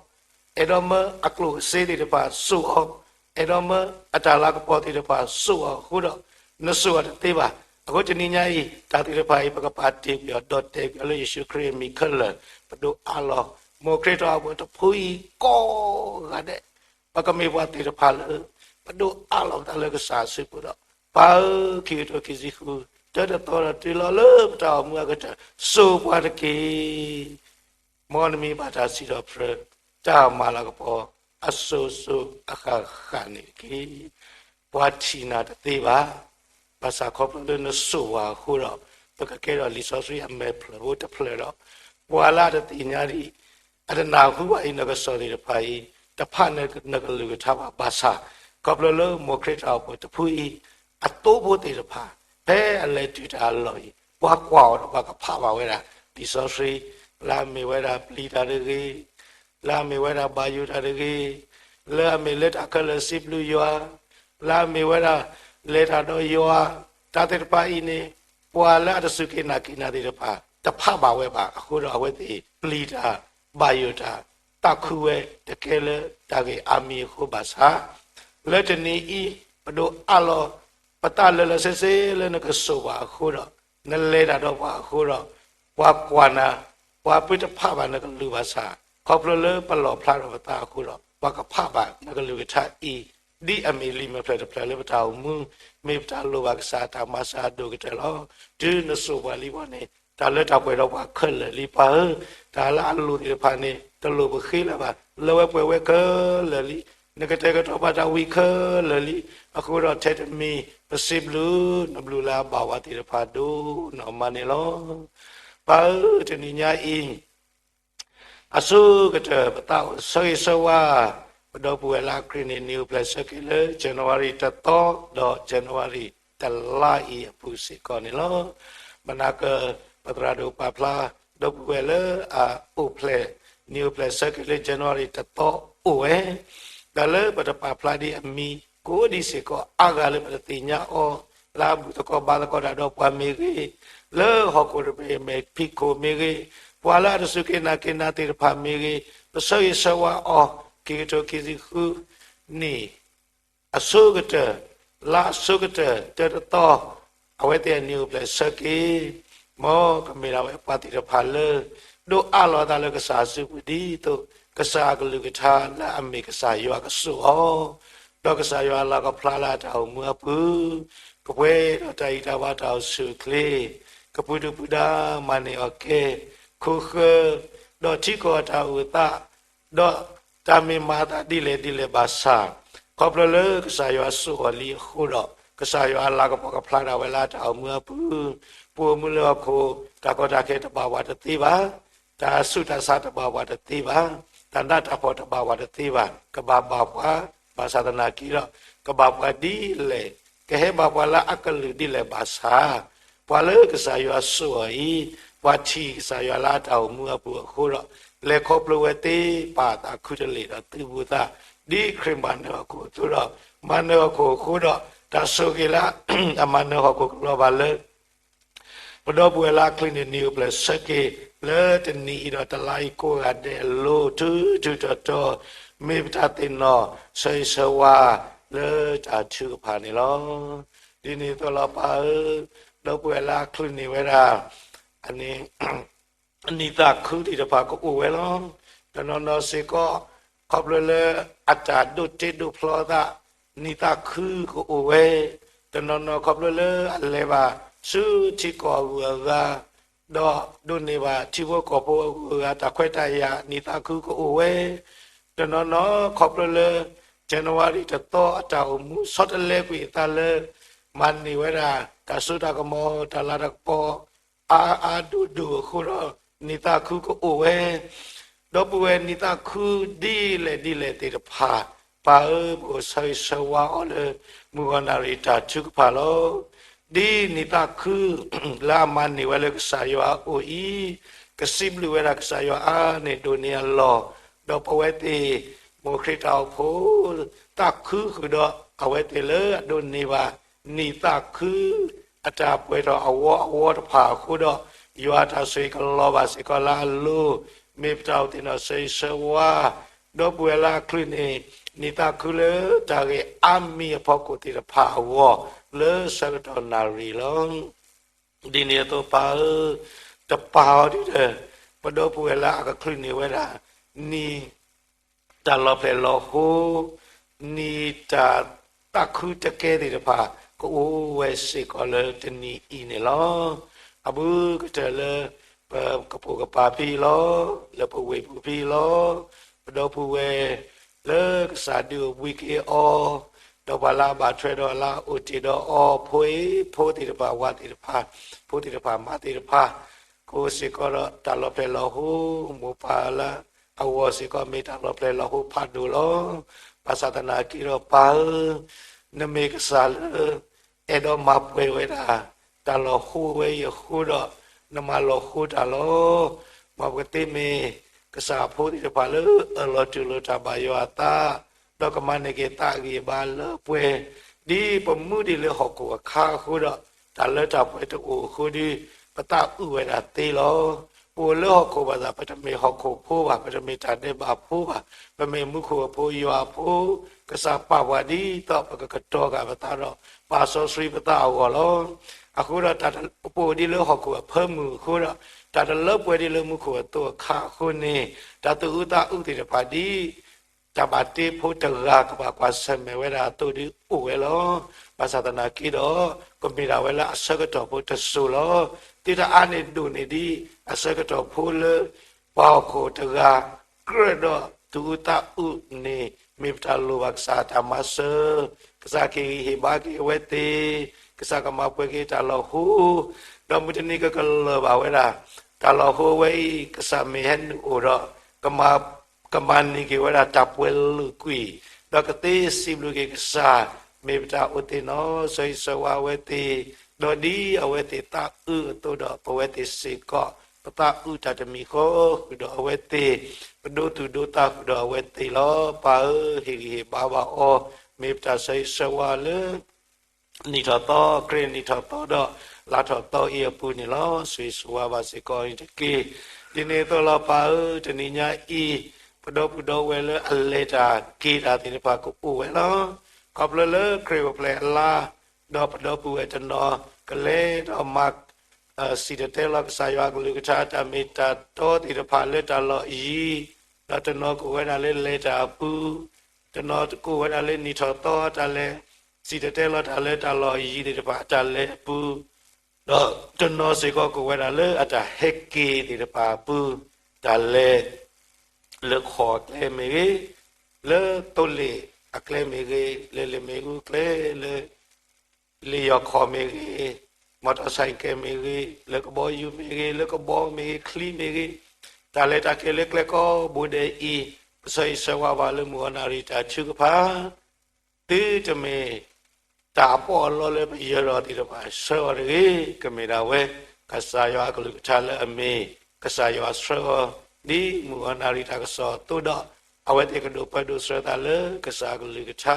အီၤ, အဲၣ်ဒိးမၢအကျိၣ်အစ့သ့ၣ်တဖၣ်စိာ်အီၤ, အဲၣ်ဒိးမၢအတၢ်လၤကပီၤသ့ၣ်တဖၣ်စိာ်အီၤအဃိဒီး နစိာ်အီၤတသ့ဘၣ်. အဃိတနံၤညါအံၤ တၢ်သ့ၣ်တဖၣ်အံၤ ပကပာ်တ့ၢ်ကွံာ်အီၤ ဒီးတဲာ်ကွံာ်အီၤလၢယ့ၣ်ၡူးခရံာ်အမံၤခဲလၢာ်, ပဒိးအးလီၤ မိၢ်ခရံာ်တၢ်အိၣ်ဖှိၣ်တဖုအံၤကိးဂၤဒဲး, ပကမ့ၢ်ပှၤသ့ၣ်တဖၣ်လၢ ပဒိးအးလီၤပသးလၢကစၢ်အစုပူၤဒီး ပၢ်ဧၢ, ခံကထိခံဆံဃု တၢတသီဒီးတုၤလီၤလၢပတၢ်အိၣ်မူအကတၢၢ် စိာ်ပှၤတက့ၢ်. မ်နမံၤဘၣ်တၢ်စံးထီၣ်ပတြၢၤ တၢ်မၤလၤကပီၤ အစိၤစိၤအဃၣ်ဃၣ်န့ၣ်တက့ၢ်. ပှၤထံၣ်နၤတသ့ဘၣ်. ဘၣ်ဆၣ်ခီဖျိလၢနစိာ်ပှၤအဃိဒီး ပကကဲထီၣ်လံာ်စီဆှံအမဲာ်ဖျၢၣ်ဖိတဖျၢၣ်ဒီး ပှၤလၢအတသ့ၣ်ညါဒံး အတနၢ်ဟူဘၣ်အံၤ နကစီၣ်သ့ၣ်တဖၣ်အံၤ တဖးနကလုၢ်ကထါဘၣ်. ဘၣ်ဆၣ် ခီဖျိလၢမိၢ်ခရံာ်တၢ်အိၣ်ဖှိၣ်တဖုအံၤ အသိဖိသ့ၣ်တဖၣ် ဖဲအလဲၤတုၤတၢ်အလီၢ်အံၤ ပှၤကွၢ်အီၤဒီးပှၤကဖးဘၣ်ဝဲဒၣ် လံာ်စီဆှံ လၢအမ့ၢ်ဝဲဒၣ်ပျံၤတၢ်တဂ့ၤ, လၢအမ့ၢ်ဝဲဒၣ်ဘၣ်ယိၣ်တၢ်တဂ့ၤ, လၢအမ့ၢ်လၢတၢ်ခဲလၢာ်စံးဘျုးယွၤ, လၢအမ့ၢ်ဝဲဒၣ်လဲၤတၢ်ဒီးယွၤ, တၢ်သ့ၣ်တဖၣ်အံၤန့ၣ် ပှၤလၢအတစူၢ်က့ၤနာ်က့ၤနၤသ့ၣ်တဖၣ် တဖးဘၣ်ဝဲဘၣ်. အဃိဒီးအဝဲသ့ၣ်ပျံၤတၢ် ဘၣ်ယိၣ်တၢ် သးခုဝဲတကဲလၢတၢ်ဂ့ၢ်အါမံၤအဃိဘၣ်ဆၣ်, လၢတနံၤအံၤ ပဒိးအးလီၤပသးလၢာ်လၢာ်ဆ့ဆ့လၢနကစိာ်ပှၤအဃိဒီး နလဲၤတၢ်ဒီးပှၤအဃိဒီး ပှၤကွၢ်နၤ, ပှၤပၢတဖးဘၣ်နကလုၢ်ဘၣ်ဆၣ်, ခီဖျိလၢပလီၣ်ဖျါထီၣ်ပသးအဃိဒီး ပှၤကဖးဘၣ်နကလုၢ်ကထါအံၤ ဒ်အမ့ၢ်လံာ်မဲာ်ဖျၢၣ်တဖျၢၣ်လၢပတၢ်အိၣ်မူ, မ့ၢ်ပတၢ်လိၣ်ဘၣ်ကစၢ်အတၢ်မၤစၢၤအဒိၣ်ကတၢၢ်လီၤ. တုၤနစိာ်ပှၤလံဘၣ်န့ၣ် တၢ်လၢတၢ်ပှဲၤဒီးပှၤခဲလၢာ်လံ ပၢ်ဧၢ, တၢ်လၢအလိၣ်သ့ၣ်တဖၣ်န့ၣ် တလိၣ်ပဃ့လၢၤဘၣ်, လၢဝဲပှဲၤဝဲခဲလၢာ်လံ, နကတဲာ်ကတီၤဘၣ်တၢ်ဝံၤခဲလၢာ်လံ. အဃိဒီးထဲတမံၤ ပစံးဘျုးနဘျုးလၢအဘၣ်ဝဲသ့ၣ်တဖၣ်ဒိၣ်နီၢ်မးန့ၣ်လီၤ. ပၢ်ဧၢ, တနံၤညါအံၤ အဆိကတၢၢ် ပသးအိၣ်ဆၢဂ့ၤဆၢဝါ ပဒီပုၢ်ဝဲၢ်လၢအချံးန့ၢ် နံၣ်အိၣ်ဖျဲၣ်ဆၢက့ၤလၢ January တသီ ဒီး January တလါအံၤအပူၤစ့ၢ်ကီးန့ၣ်လီၤ. မနၤက ပသရၣ်ဒိၣ်ပာ်ဖျါ ဒီပုၢ်ဝဲၢ်လၢအအိၣ်ဖျဲၣ် နံၣ်အိၣ်ဖျဲၣ်ဆၢက့ၤလၢ January တသီအိၣ်ဝဲ ဒီးလၢပတပာ်ဖျါဒံးအမံၤ ကအိၣ်ဒံးစ့ၢ်ကီး အါဂၤလၢပတသ့ၣ်ညါအီၤ, လၢအဘူၣ်သကိးဘါသကိးတၢ်ဒီးပှၤမ့ၢ်ဂ့ၤ, လၢဟီၣ်ခိၣ်တဘ့ၣ် Mexico မ့ၢ်ဂ့ၤ, ပှၤလၢအတစူၢ်က့ၤနာ်က့ၤနၤသ့ၣ်တဖၣ်မ့ၢ်ဂ့ၤ, ပဆၢဂ့ၤဆၢဝါအီၤ ခံကထိခံဆံဃုနံၣ် အဆိကတၢၢ်, လါအဆိကတၢၢ် တၢတသီ အဝဲသ့ၣ်အနံၣ်အိၣ်ဖျဲၣ်ဆၢက့ၤ, မ်ကမ့ၢ်ဒၣ်ဝဲပှၤသ့ၣ်တဖၣ်လၢ ဒိးအးလီၤသးလၢကစၢ်အစုပူၤ ဒ်သိး ကစၢ်အကလုၢ်ကထါလၢအမ့ၢ်ကစၢ်ယွၤကစိာ်အီၤ, ဒီးကစၢ်ယွၤအလၤကပျၢ်လၢအတၢ်အိၣ်မူအပူၤ ကပှဲၤဒီးတၢ်အံၣ်တၢ်ဘါတၢ်အိၣ်ဆူၣ်အိၣ်ချ့, ကပူၤဒုၣ်ပူၤဒါမၤန့ၢ်အီၤကဲ, ခိၣ်ဃၢၤ, ဒီးထံကီၢ်အတၢ်အိၣ်သး ဒီးတၢ်မ့ၢ်မၤအသးဒ်လဲၣ်ဒ်လဲၣ်ဘၣ်ဆၣ်, ခီဖျိလၢကစၢ်ယွၤစိာ်အီၤလံအဃိဒီး ကစၢ်ယွၤအလၤကပီၤကဖျါဒၣ်ဝဲလၢအတၢ်အိၣ်မူအပူၤ, ပအိၣ်မူလၢဟီၣ်ခိၣ် တၢ်ကီတၢ်ခဲတဘၣ်ပှၤတသ့ဘၣ်, တၢ်ဆူးတၢ်ဆါတဘၣ်ပှၤတသ့ဘၣ်, တၢ်နးတၢ်ဖှီၣ်တဘၣ်ပှၤတသ့ဘၣ်, ကဘၣ်ဘၣ်ပှၤ, ဘၣ်ဆၣ်သနာ်က့ဒီး ကဘၣ်ပှၤဒ်လဲၣ်, ကဟဲဘၣ်ပှၤလၢအကလုာ်ဒ်လဲၣ်ဘၣ်ဆၣ် ပှၤလၢကစၢ်ယွၤစိာ်အီၤအံၤ, ပှၤထံၣ်ကစၢ်ယွၤလၢအတၢ်အိၣ်မူအပူၤအဃိဒီး လဲၤခီဖျိဝဲသ့ ပာ်သးခုတလ့ၢ်ဒီးသုးဘူးသး, ဒ်ခရံာ်မၤနၢၤဟီၣ်ခိၣ်အသိးဒီး မၤနၢၤဟီၣ်ခိၣ်အဃိဒီး တၢ်ဆိၣ်ဂ့ၤလၢ အမၤနၢၤဟီၣ်ခိၣ်ကလီၤဘၣ်လၢ ပဒီပုၢ်ဝဲၢ်လၢအချံးန့ၢ် နံၣ်အိၣ်ဖျဲၣ်ဆၢက့ၤ လၢတနံၤအံၤဒီးတလါအံၤကိးဂၤဒဲးအလိၤ ထူထူတီတီ မ့ၢ်ပတၢ်သ့ၣ်နီၣ်ဆၢဂ့ၤဆၢဝါလၢတၢ်ထုကဖၣ်န့ၣ်လီၤ. ဒ်န့ၣ်အသိးလီၤပၢ်ဧၢ, ဒီပုၢ်ဝဲၢ်လၢအချံးန့ၢ်ဝဲဒၣ် အန့ၣ် နံၣ်သးခုသ့ၣ်တဖၣ်ကအိၣ်ဝဲလီၤ. တနီၤနီၤစ့ၢ်ကီး ခီဖျိလၢအတၢ်ဒိးတ့ဒိးဖျီအသး နံၣ်သးခုကအိၣ်ဝဲ, တနီၤနီၤခီဖျိလၢအလဲၤဘၣ်ဆူထံကီၢ်အဂုၤအဂၤ ဒီးဒိးန့ၢ်ဘၣ်ထံဖိကီၢ်ဖိအဂုၤအဂၤတၢ်ခွဲးတၢ်ယာ် နံၣ်သးခုကအိၣ်ဝဲ, တနီၤနီၤခီဖျိလၢ January တသီအတၢ်အိၣ်မူဆီတလဲကွံာ်အသးလၢ မၤန့ၢ်ဝဲဒၣ် တၢ်စိတၢ်ကမီၤ တၢ်လၤတၢ်ကပီၤ အါအါဒိၣ်ဒိၣ်အဃိဒီး နံၣ်သးခုကအိၣ်ဝဲ, ဒီပုၢ်ဝဲၢ်နံၣ်သးခုဒ်လဲၣ်ဒ်လဲၣ်သ့ၣ်တဖၣ်, ပၢ်ဧၢ ပကဆၢဂ့ၤဆၢဝါအီၤလၢ မုၢ်ဂီၤနၣ်ရံၣ်တၢ်ထုကဖၣ်လီၤ. ဒ်နံၣ်သးခု လၢအမၤန့ၢ်ဝဲလၢကစၢ်ယွၤအအိၣ်အံၤ, ကစံးဘျုးဝဲဒၣ်ကစၢ်ယွၤအါန့ၢ်ဒိၣ်န့ၢ်အလီၢ်, ဒီးပဝဲသ့ၣ် မိၢ်ခရံာ်တၢ်အိၣ်ဖှိၣ် သးခုဃုာ်ဒီး အဝဲသ့ၣ်လၢအဒိးန့ၢ်ဘၣ် နံၣ်သးခု အတၢ်ပှဲၤထီၣ်အဝီအဝီတဖၣ်အဃိဒီး ယွၤတၢ်ဆိၣ်ဂ့ၤကလီၤဘၣ်စ့ၢ်ကီးလၢအလိၤ, မ့ၢ်ပတၢ်အိၣ်သ့ၣ်နီၣ်ဆၢဂ့ၤဆၢဝါ, ဒီပုၢ်ဝဲၢ်လၢအချုးန့ၣ် နံၣ်သးခုလၢတၢ်ဂ့ၢ်အါမံၤအဖီခိၣ်သ့ၣ်တဖၣ်အဂီၢ် လၢဆၢကတီၢ်နၣ်ရံၣ်လီၤ. ဒ်န့ၣ်အသိးပၢ်ဧၢ, တပာ်အီၤဒ်ဒီး ပဒီပုၢ်ဝဲၢ်လၢအကချုးန့ၢ်ဝဲဒၣ် နံၣ် တၢ်လီၤဖျဲၣ်လီၤဟိ, နံၤတၢ်သးခုတကဲသ့ၣ်တဖၣ် ကအိၣ်ဝဲစ့ၢ်ကီးလၢတနံၤအံၤန့ၣ်လီၤ. အဘူးကတၢၢ်လၢ ပကပိာ်ကပၤဖဲအံၤလီၤ, လၢပဝ့ၢ်ပူၤဖဲအံၤလီၤ, ပဒီပုၢ်ဝဲၢ် လၢကစၢ်ဒုးအိၣ်ဘှံးက့ၤအီၤ, ဒီးပှၤလၢအဘၣ်ထွဲဒီးလၢအအိၣ်တ့ၢ်ဒီးအီၤ ဖိအံၤ ဖိသ့ၣ်တဖၣ် ဝၤသ့ၣ်တဖၣ်, ဖိသ့ၣ်တဖၣ် မါသ့ၣ်တဖၣ် ကအိၣ်စ့ၢ်ကီးဒီးတၢ်လီၤဖျဲၣ်လီၤဟိ, မိၢ်ပၢ်လၢအဂီၢ်စ့ၢ်ကီး မ့ၢ်တၢ်လီၤဖျဲၣ်လီၤဟိဖးဒိၣ်လီၤ. ဘၣ်ဆၣ်သနာ်က့ဒီးပၢ်ဧၢ, နမ့ၢ်ကစၢ်လၢ အဲၣ်ဒိးမၤပှဲၤဝဲဒၣ် တၢ်လီၤဟိဝဲအံၤအဃိဒီး နမၤလီၤဟိတၢ်လီၤ. မ်ပကသ့မ့ၢ်ကစၢ်အဖိသ့ၣ်တဖၣ်လၢအၢၣ်လီၤတူၢ်လိာ်တၢ်ဘၣ်ယွၤအသး, ဒီးကမၤန့ၢ်က့ၤသးအဂံၢ်အဘါလၢပှဲၤ, ဒ်ပမူဒံးလၢဟီၣ်ခိၣ်အခါအဃိဒီး တၢ်လၢတၢ်ပှဲၤတအိၣ်အဃိဒီး ပသးအုးဝဲဒၣ်သ့လီၤ. ပအိၣ်လၢဟီၣ်ခိၣ်ဘၣ်ဆၣ် ပတမ့ၢ်ဟီၣ်ခိၣ်ဖိဘၣ်, ပတမ့ၢ်တၢ်ဒဲးဘးဖိဘၣ်, ပမ့ၢ်မူခိၣ်အဖိယွၤအဖိ, ကစၢ်ပာ်ပှၤဒ်သိးပကကတီၤဃာ်ပသးဒီး ပာ်စီဆှံပသးအဂီၢ်လီၤ. အဃိဒီးတၢ်တ ပအိၣ်ဒံးလၢဟီၣ်ခိၣ်အဖၢမုၢ်အဃိဒီး တၢ်တလၢပှဲၤဒံးလၢမူခိၣ်အသိးအခါအဃိန့ၣ် တၢ်သူၣ်အုးသးအုးသ့ၣ်တဖၣ်ဒ် တၢ်ဘၣ်တ့ဖိတဂၤကဘၣ်ကွၢ်ဆၢၣ်မဲာ်ဝဲဒၣ်အသိးဒီးအိၣ်ဝဲလီၤ. ဘၣ်ဆၣ်သနာ်က့ဒီး ကမ့ၢ်ဒၣ်ဝဲလၢအဆၢကတီၢ်ဖိတစိၤလီၤ. သုတအါန့ၢ်ဒိၣ်န့ၢ်ဒံး အဆၢကတီၢ်ဖိလၢ ပှၤဟီၣ်ခိၣ်တဂၤ ကြၢးဒီးသူၣ်အုးသးအုးန့ၣ် မ့ၢ်ပတၢ်လိၣ်ဘၣ်ကစၢ်အတၢ်မၤစၢၤ, ကစၢ်ကဟ့ၣ်ဂံၢ်ဟ့ၣ်ဘါက့ၤအဝဲသ့ၣ်, ကစၢ်ကမၤပှဲၤက့ၤတၢ်လီၤဟိ, ဒီးမုၢ်တနံၤကကလၢၢ်ဘၣ်ဝဲဒၣ် တၢ်လီၤဟိဝဲအံၤ ကစၢ်မ့ၢ်ဟဲနုာ်အိၣ်ဒီး ကမၤ ကမၤန့ၢ်က့ၤဝဲဒၣ်တၢ်ပှဲၤလုာ်ကွံာ်, ဒီးကသ့စံးဘျုးက့ၤကစၢ်, မ့ၢ်ပတၢ်အိၣ်သ့ၣ်နီၣ် ဆၢဂ့ၤဆၢဝါအဝဲသ့ၣ်, ဒီးဒ်အဝဲသ့ၣ်သးအုးအသိးဒီး ပဝဲသ့ၣ်စ့ၢ်ကီး ပသးအုးတၢ်တမံၤဃီဃုာ်ဒီးအဝဲသ့ၣ်, ပဒိသူၣ်ဒိသးဃုာ်ဒီးအဝဲသ့ၣ်လီၤ. ပၢ်ဧၢ, ဟ့ၣ်ဂံၢ်ဟ့ၣ်ဘါဘၣ်အီၤ, မ့ၢ်ပတၢ်ဆၢဂ့ၤဆၢဝါလၢ နံၣ်ထီၣ်သီ, ခရံာ်နံၣ်ထီၣ်သီဒီး လါထီၣ်သီအံၤအပူၤန့ၣ်လီၤ. ဆၢဂ့ၤဆၢဝါဘၣ်စ့ၢ်ကီးအံၤတက့ၢ်. ဒ်န့ၣ်အသိးလီၤ ပၢ်ဧၢ, တနံၤညါအံၤ ပဒီပုၢ်ဒီဝဲၢ်လၢအလဲၤတၢ်က့ၤတၢ်သ့ၣ်တဖၣ်ကအိၣ်ဝဲလီၤ. ခီဖျိလၢခရံာ်အိၣ်ဖျဲၣ်အလါ, ဒီးပဒီပုၢ်ဝဲၢ်တနီၤ ကလဲၤဒီးမၤ စံၣ်တဲၤတဲလီၤကစၢ်ယွၤအကလုၢ်ကထါ တၢ်မ့ၢ်တၢ်တီသ့ၣ်တဖၣ်လၢတၢ်လီၢ်အယံၤ, ဒီးတနီၤကအိၣ်ဝဲဒၣ်လၢလဲၤတၢ်အပူၤ, တနီၤကအိၣ်ဝဲဒၣ်လၢနံၣ်ထီၣ်သီအတၢ်လဲၤ, စံၣ်တဲၤတဲလီၤတၢ်လၢတၢ်လီၢ်အယံၤသ့ၣ်တဖၣ်အတၢ်လဲၤအပူၤ, ဒီးတနီၤစ့ၢ်ကီးကအိၣ်ဝဲဒၣ်လၢအတၢ်ဟဲက့ၤသ့ၣ်တဖၣ်အပူၤ, တၢ်လဲၤ လၢခီၣ်အကျဲမ့ၢ်ဂ့ၤ, လၢသိလ့ၣ်အကျဲမ့ၢ်ဂ့ၤ, လၢလ့ၣ်မ့ၣ်အူအကျဲ, လၢ လ့ၣ်ယီၤခီၣ်မ့ၢ်ဂ့ၤ, မီၣ်တီၣ်ဆဲးကဲးမ့ၢ်ဂ့ၤ, လၢကဘီယူၤမ့ၢ်ဂ့ၤ, လၢကဘီမ့ၢ်ဂ့ၤ, ချံမ့ၢ်ဂ့ၤ, တၢ်လဲၤတၢ်က့ၤလၢကျဲကိးဘိဒဲးအံၤ, ပဆၢဂ့ၤဆၢဝါဘၣ်လၢမုၢ်ဂီၤနၣ်ရံၣ်တၢ်ထုကဖၣ် သုတမ့ၢ် တၢ်ပီးအလီလၢပယၢၤဒီးသ့ၣ်တဖၣ်ဆှၢအီၤတဂ့ၤ, ကမ့ၢ်ဒၣ်ဝဲ ကစၢ်ယွၤအကလုၢ်ကထါလၢအမ့ၢ် ကစၢ်ယွၤဆှၢအီၤ ဒ်မုၢ်ဂီၤနၣ်ရံၣ်တၢ်ကစီၣ်အသိးဒီး အဝဲသ့ၣ်ကဒိးပၢဒိးဆှၢသးလၢကစၢ်အကလုၢ်ကထါ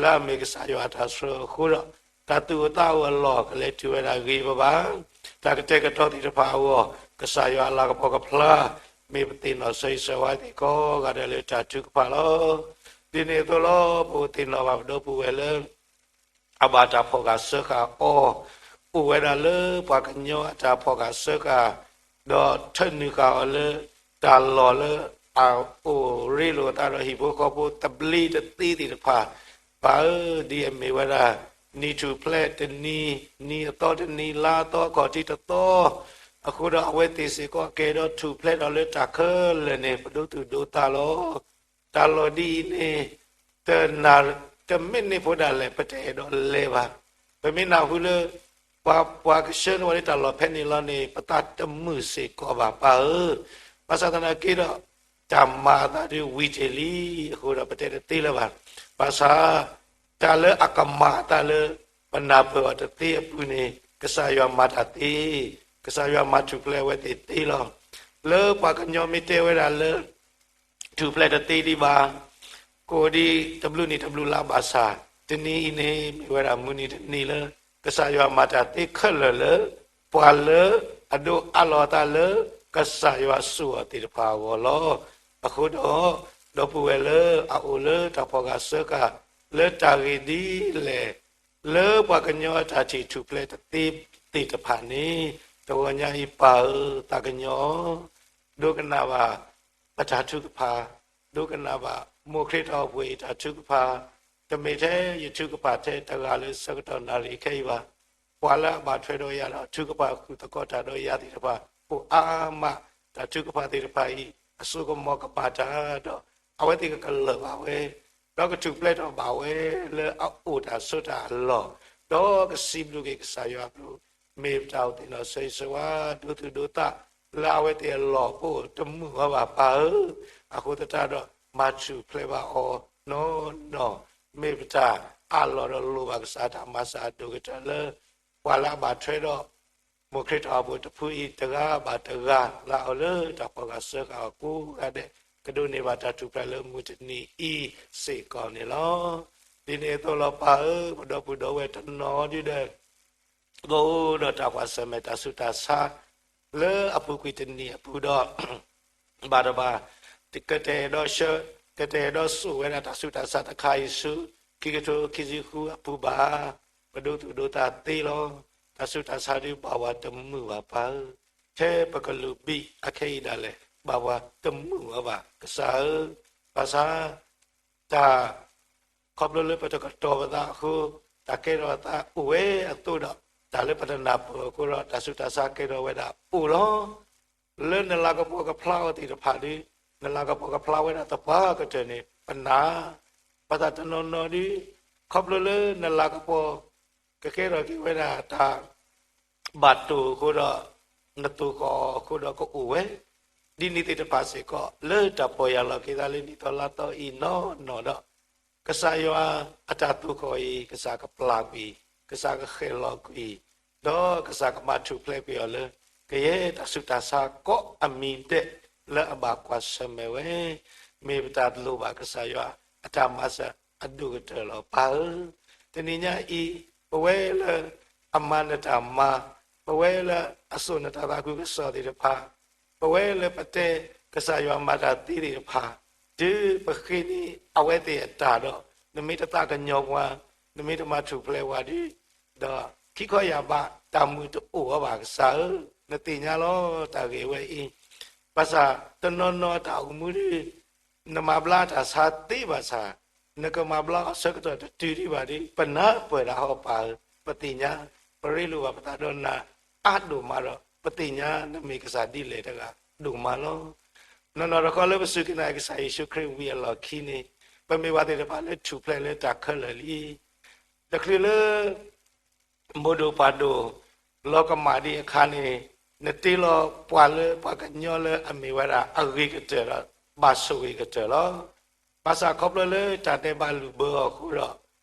လၢအမ့ၢ်ကစၢ်ယွၤအတၢ်ဆှၢအဃိဒီး တၢ်သူၣ်အိၣ်သးအိၣ်အလီၢ်ကလဲၤတုၤဝဲဒၣ်ဂ့ၤဘၣ်ဘၣ်, တၢ်ကတဲာ်ကတီၤသ့ၣ်တဖၣ်အဂီၢ် ကစၢ်ယွၤအလၤကပီၤကဖျါ မ့ၢ်ပသ့ၣ်နီၣ်ဆၢဂ့ၤဆၢဝါသ့ၣ်ကိးဂၤဒဲးလၢတၢ်ထုကဖၣ်လီၤ. ဒ်န့ၣ်အသိးလီၤ ပအိၣ်သ့ၣ်နီၣ်ဘၣ်ပဒီပုၢ်ဝဲၢ်လၢ အဘၣ်တၢ်ဖီၣ်ဃာ်စၢဃာ်အီၤ, အိၣ်ဝဲဒၣ်လၢပှၤကညီအတၢ်ဖီၣ်ဃာ်စၢဃာ်, ဒီးထၢနုာ်ဃာ်အီၤလၢ တၢ်လီၢ်လၢအအိၣ်ရ့လိာ်အသးဒီးဟံၣ်ဖိဃီဖိသဘျ့တသ့သ့ၣ်တဖၣ်, ပၢ်ဧၢ, ဒ်အမ့ၢ်ဝဲဒၣ် နံၣ်ထူၣ်ဖျဲးတနံၤ, နံၤအသီတနံၤ, လါအသီအခီၣ်ထံးတသီ, အဃိဒီးအဝဲသ့ၣ်စ့ၢ်ကီးကဲဒီးထူၣ်ဖျဲးဒီးလၢတၢ်ခဲလၢာ်န့ၣ် ပဒိသူၣ်ဒိသးလီၤ. တၢ်လီၢ်ဒ်အံၤန့ၣ် တနၢ် တမ့ၢ်န့ၢ်ဖိဒၣ်လဲာ် ပတအဲၣ်ဒိးလဲၤဘၣ်. ပမ့ၢ်နၢ်ဟူလၢ ပှၤ ပှၤကဆှၢန့ၢ်ဝဲလၢတၢ်လီၢ်ဖဲန့ၣ်လီၤန့ၣ် ပသးတမုာ်စ့ၢ်ကီးဘၣ် ပၢ်ဧၢ. ဘၣ်ဆၣ်သနာ်က့ဒီး တၢ်မၤအသးဒုးဝံၤတ့ၢ်လံအဃိဒီး ပတဲတသ့လၢၤဘၣ်. ဘၣ်ဆၣ် တၢ်လၢအကမၤအသးလၢ ပနၢ်ပၢၢ်အီၤတသ့အပူၤန့ၣ် ကစၢ်ယွၤမၤတၢ်သ့, ကစၢ်ယွၤမၤထူၣ်ဖျဲးအဝဲသ့ၣ်သ့လီၤ. လၢပှၤကညီမ့ၢ်တဲဝဲဒၣ်လၢ ထူၣ်ဖျဲးတသ့ဒံးဘၣ်, ကအိၣ်ဒံးတဘျုးနံၣ်တဘျုးလါဘၣ်ဆၣ်, တနံၤအံၤန့ၣ် မ့ၢ်ဝဲဒၣ်မုၢ်နံၤတနံၤလၢ ကစၢ်ယွၤမၤတၢ်သ့ခဲလၢာ်လၢ ပှၤလၢအဒိးအးလီၤအသးလၢ ကစၢ်ယွၤစိာ်အီၤသ့ၣ်တဖၣ်အဂီၢ်လီၤ. အဃိဒီး ဒီပုၢ်ဝဲၢ်လၢအအိၣ်လၢတၢ်ဖီၣ်ဃာ်စၢဃာ် လၢတၢ်ဂ့ၢ်ဒ်လဲၣ် လၢပှၤကညီအတၢ်ထံၣ်ထူၣ်ဖျဲးတသ့သ့ၣ်တဖၣ်န့ၣ် တဂီၤညါအံၤပၢ်ဧၢ သးကညီၤအီၤ, ဒိကနၣ်ဘၣ် အတၢ်ထုကဖၣ်, ဒိကနၣ်ဘၣ် မိၢ်ခရံာ်တၢ်အိၣ်ဖှိၣ်အံၤတၢ်ထုကဖၣ်, တမ့ၢ်ထဲယထုကဖၣ်ထဲတဂၤလၢဆၢကတီၢ်နၣ်ရံၣ်ခဲအံၤဘၣ်. ပှၤလၢအဘၣ်ထွဲဒီးယၤဒီးထုကဖၣ်ဃုာ်သကိးတၢ်ဒီးယၤသ့ၣ်တဖၣ်အိၣ်အါမး, တၢ်ထုကဖၣ်သ့ၣ်တဖၣ်အံၤ အစိကမီၤကမၤတၢ်ဒီး အဝဲသ့ၣ်ကကလၢာ်ဘၣ်ဝဲ, ဒီးကထူၣ်ဖျဲးထီၣ်ဘၣ်ဝဲလၢအအိၣ်တၢ်ဆိးတၢ်အလီၢ်, ဒီးကစံးဘျုးက့ၤကစၢ်ယွၤအဘျုး, မ့ၢ်ပတၢ်အိၣ်သ့ၣ်နီၣ်ဆၢဂ့ၤဆၢဝါ ဒိသူၣ်ဒိသးလၢအဝဲသ့ၣ်အလီၢ်အိၣ်တမုာ်အီၤဘၣ် ပၢ်ဧၢ, အဃိသတးဒီး မၤထူၣ်ဖျဲးဘၣ်အီၤနီၢ်နီၢ်, မ့ၢ်ပတၢ်အးလီၢ်ဒီးလိၣ်ဘၣ်ကစၢ်တၢ်မၤစၢၤအဒိၣ်ကတၢၢ်လၢ ပှၤလၢအဘၣ်ထွဲဒီး မိၢ်ခရံာ်ထီၣ်အဖိတဖုအံၤ တဂၤဘၣ်တဂၤ လၢအအိၣ်လၢတၢ်ဖီၣ်ဂၢၢ်စၢဃာ်အီၤကိးဂၤဒဲး ကဒိးန့ၢ်ဘၣ်တၢ်ထူၣ်ဖျဲးလၢမုၢ်တနံၤအံၤစ့ၢ်ကီးန့ၣ်လီၤ. ဒ်န့ၣ်အသိးလီၤ ပၢ်ဧၢ, ပဒီပုၢ်ဒီဝဲၢ်တနီၤဒုဒီး ကအိၣ်ဒီးတၢ်ကွၢ်ဆၢၣ်မဲာ်တၢ်ဆူးတၢ်ဆါ လၢအပူၤကွံာ်တနံၣ်အပူၤဒီး ဘၣ်တဘၣ် ကတဲာ်ဒီးဆှၢ ကတဲာ်ဒီးစိာ်ဝဲဒၣ်တၢ်ဆူးတၢ်ဆါတခါအံၤဆူ ခံကထိခံဆံဃုအပူၤဘၣ်. ပဒိသူၣ်ဒိသးသ့လီၤ. တၢ်ဆူးတၢ်ဆါဒုးဘၣ်ပှၤတမုာ်ဘၣ် ပၢ်ဧၢ, ထဲပကလုာ်ဘံၣ်အခဲအံၤဒၣ်လဲာ် ဘၣ်ပှၤတမုာ်အီၤဘၣ် ကစၢ်ဧၢ, ဘၣ်ဆၣ် တၢ် ခီဖျိလၢပတကတီၤပသးအဃိ, တၢ်ကဲထီၣ်သးအိၣ်ဝဲအသိးဒီး တၢ်လၢပတနၢ်ပၢၢ်အဃိဒီး တၢ်ဆူးတၢ်ဆါကဲထီၣ်ဝဲဒၣ်အိၣ်လီၤ. လၢနလၤကပီၤကဖျါအီၤသ့ၣ်တဖၣ်ဒီး နလၤကပီၤကဖျါဝဲဒၣ်သပှၢ်ကတၢၢ်န့ၣ် ပနာ်, ဘၣ်ဆၣ်တနီၤနီၤဒီး ခီဖျိလၢနလၤကပီၤ ကကဲထီၣ်က့ၤဝဲဒၣ်တၢ် ဘၣ်တိၢ်အဃိဒီး နသိၣ်ဃီၣ်အီၤအဃိဒီးကအိၣ်ဝဲ, ဒ်န့ၣ်သ့ၣ်တဖၣ်စ့ၢ်ကီး လၢတၢ်ပီၢ်ယၢ်လီၤက့ၤသးလၢနံၣ်သီလါသီအံၤနီၢ်နီၢ်ဒီး ကစၢ်ယွၤအတၢ်သိၣ်ဃီၣ်အံၤ ကစၢ်ကပျၢ်ကွံာ်, ကစၢ်ကဃဲၣ်လီၤကွံာ်, ဒီးကစၢ်ကမၤထူၣ်ဖျဲးကွံာ်အီၤလၢ ကယဲၢ်တၢ်ဆူးတၢ်ဆါကိးအမံၤဒဲး လၢအဘၣ်ကွၢ်ဆၢၣ်မဲာ်ဝဲ, မ့ၢ်ပတၢ်လိၣ်ဘၣ်ကစၢ်ယွၤအတၢ်မၤစၢၤအဒိၣ်ကတၢၢ်လီၤ ပၢ်ဧၢ. တနံၤညါအံၤ ပဝဲလၢအမၤနတၢ်မၤ, ပဝဲလၢအစိာ်နတၢ်သးခုကစီၣ်သ့ၣ်တဖၣ်, ပဝဲလၢပတဲကစၢ်ယွၤမၤတၢ်သ့သ့ၣ်တဖၣ်, တုၤပဃ့န့ၢ်အဝဲသ့ၣ်အတၢ်ဒီး နမ့ၢ်တသးကညီၤပှၤ, နမ့ၢ်တမၤထူၣ်ဖျဲးပှၤဒီး, ဒီးခံခီယၢ်ဘးတၢ်မုာ်တအိၣ်အီၤဘၣ်ကစၢ်ဧၢ, နသ့ၣ်ညါလီၤတၢ်ဂ့ၢ်ဝဲအံၤ, ဘၣ်ဆၣ်တနီၤနီၤတၢ်အိၣ်မူဒီး နမၤဘျါတၢ်ဆါသ့ဘၣ်ဆၣ်, နကမၤဘျါအီၤဆၢကတီၢ်တတုၤဒံးဘၣ်ဒီး ပနၢ်ပၢၢ်ဒၣ်ဟီပၢ်ဧၢ, ပသ့ၣ်ညါ, ပရ့လိာ်ဘၣ်ပသးဒီးနၤအါဒိၣ်မးဒီး ပသ့ၣ်ညါနမ့ၢ်ကစၢ်ဒ်လဲၣ်တဂၤဒိၣ်မးလီၤ. နီၢ်နီၢ်တခီလၢပစူၢ်က့ၤနာ်က့ၤကစၢ်ယ့ၣ်ၡူးခရံာ်ဝံၤအလီၢ်ခံန့ၣ်, ပမ့ၢ်ပှၤသ့ၣ်တဖၣ်လၢထူၣ်ဖျဲးလၢတၢ်ခဲလၢာ်လံ တချုးလၢ မိၢ်ဒိၣ်ပၢ်ဒိၣ် လီၤကမၣ်ဒံးအခါန့ၣ်, နတ့လီၤပှၤလၢပှၤကညီလၢအမ့ၢ်ဝဲဒၣ်အဂ့ၤကတၢၢ်ဒီး ဘၣ်ဆိၣ်ဂ့ၤကတၢၢ်လီၤ. ဘၣ်ဆၣ်ခီဖျိလၢတၢ်ဒဲးဘးလုၢ်ဘၢအီၤအဃိဒီး,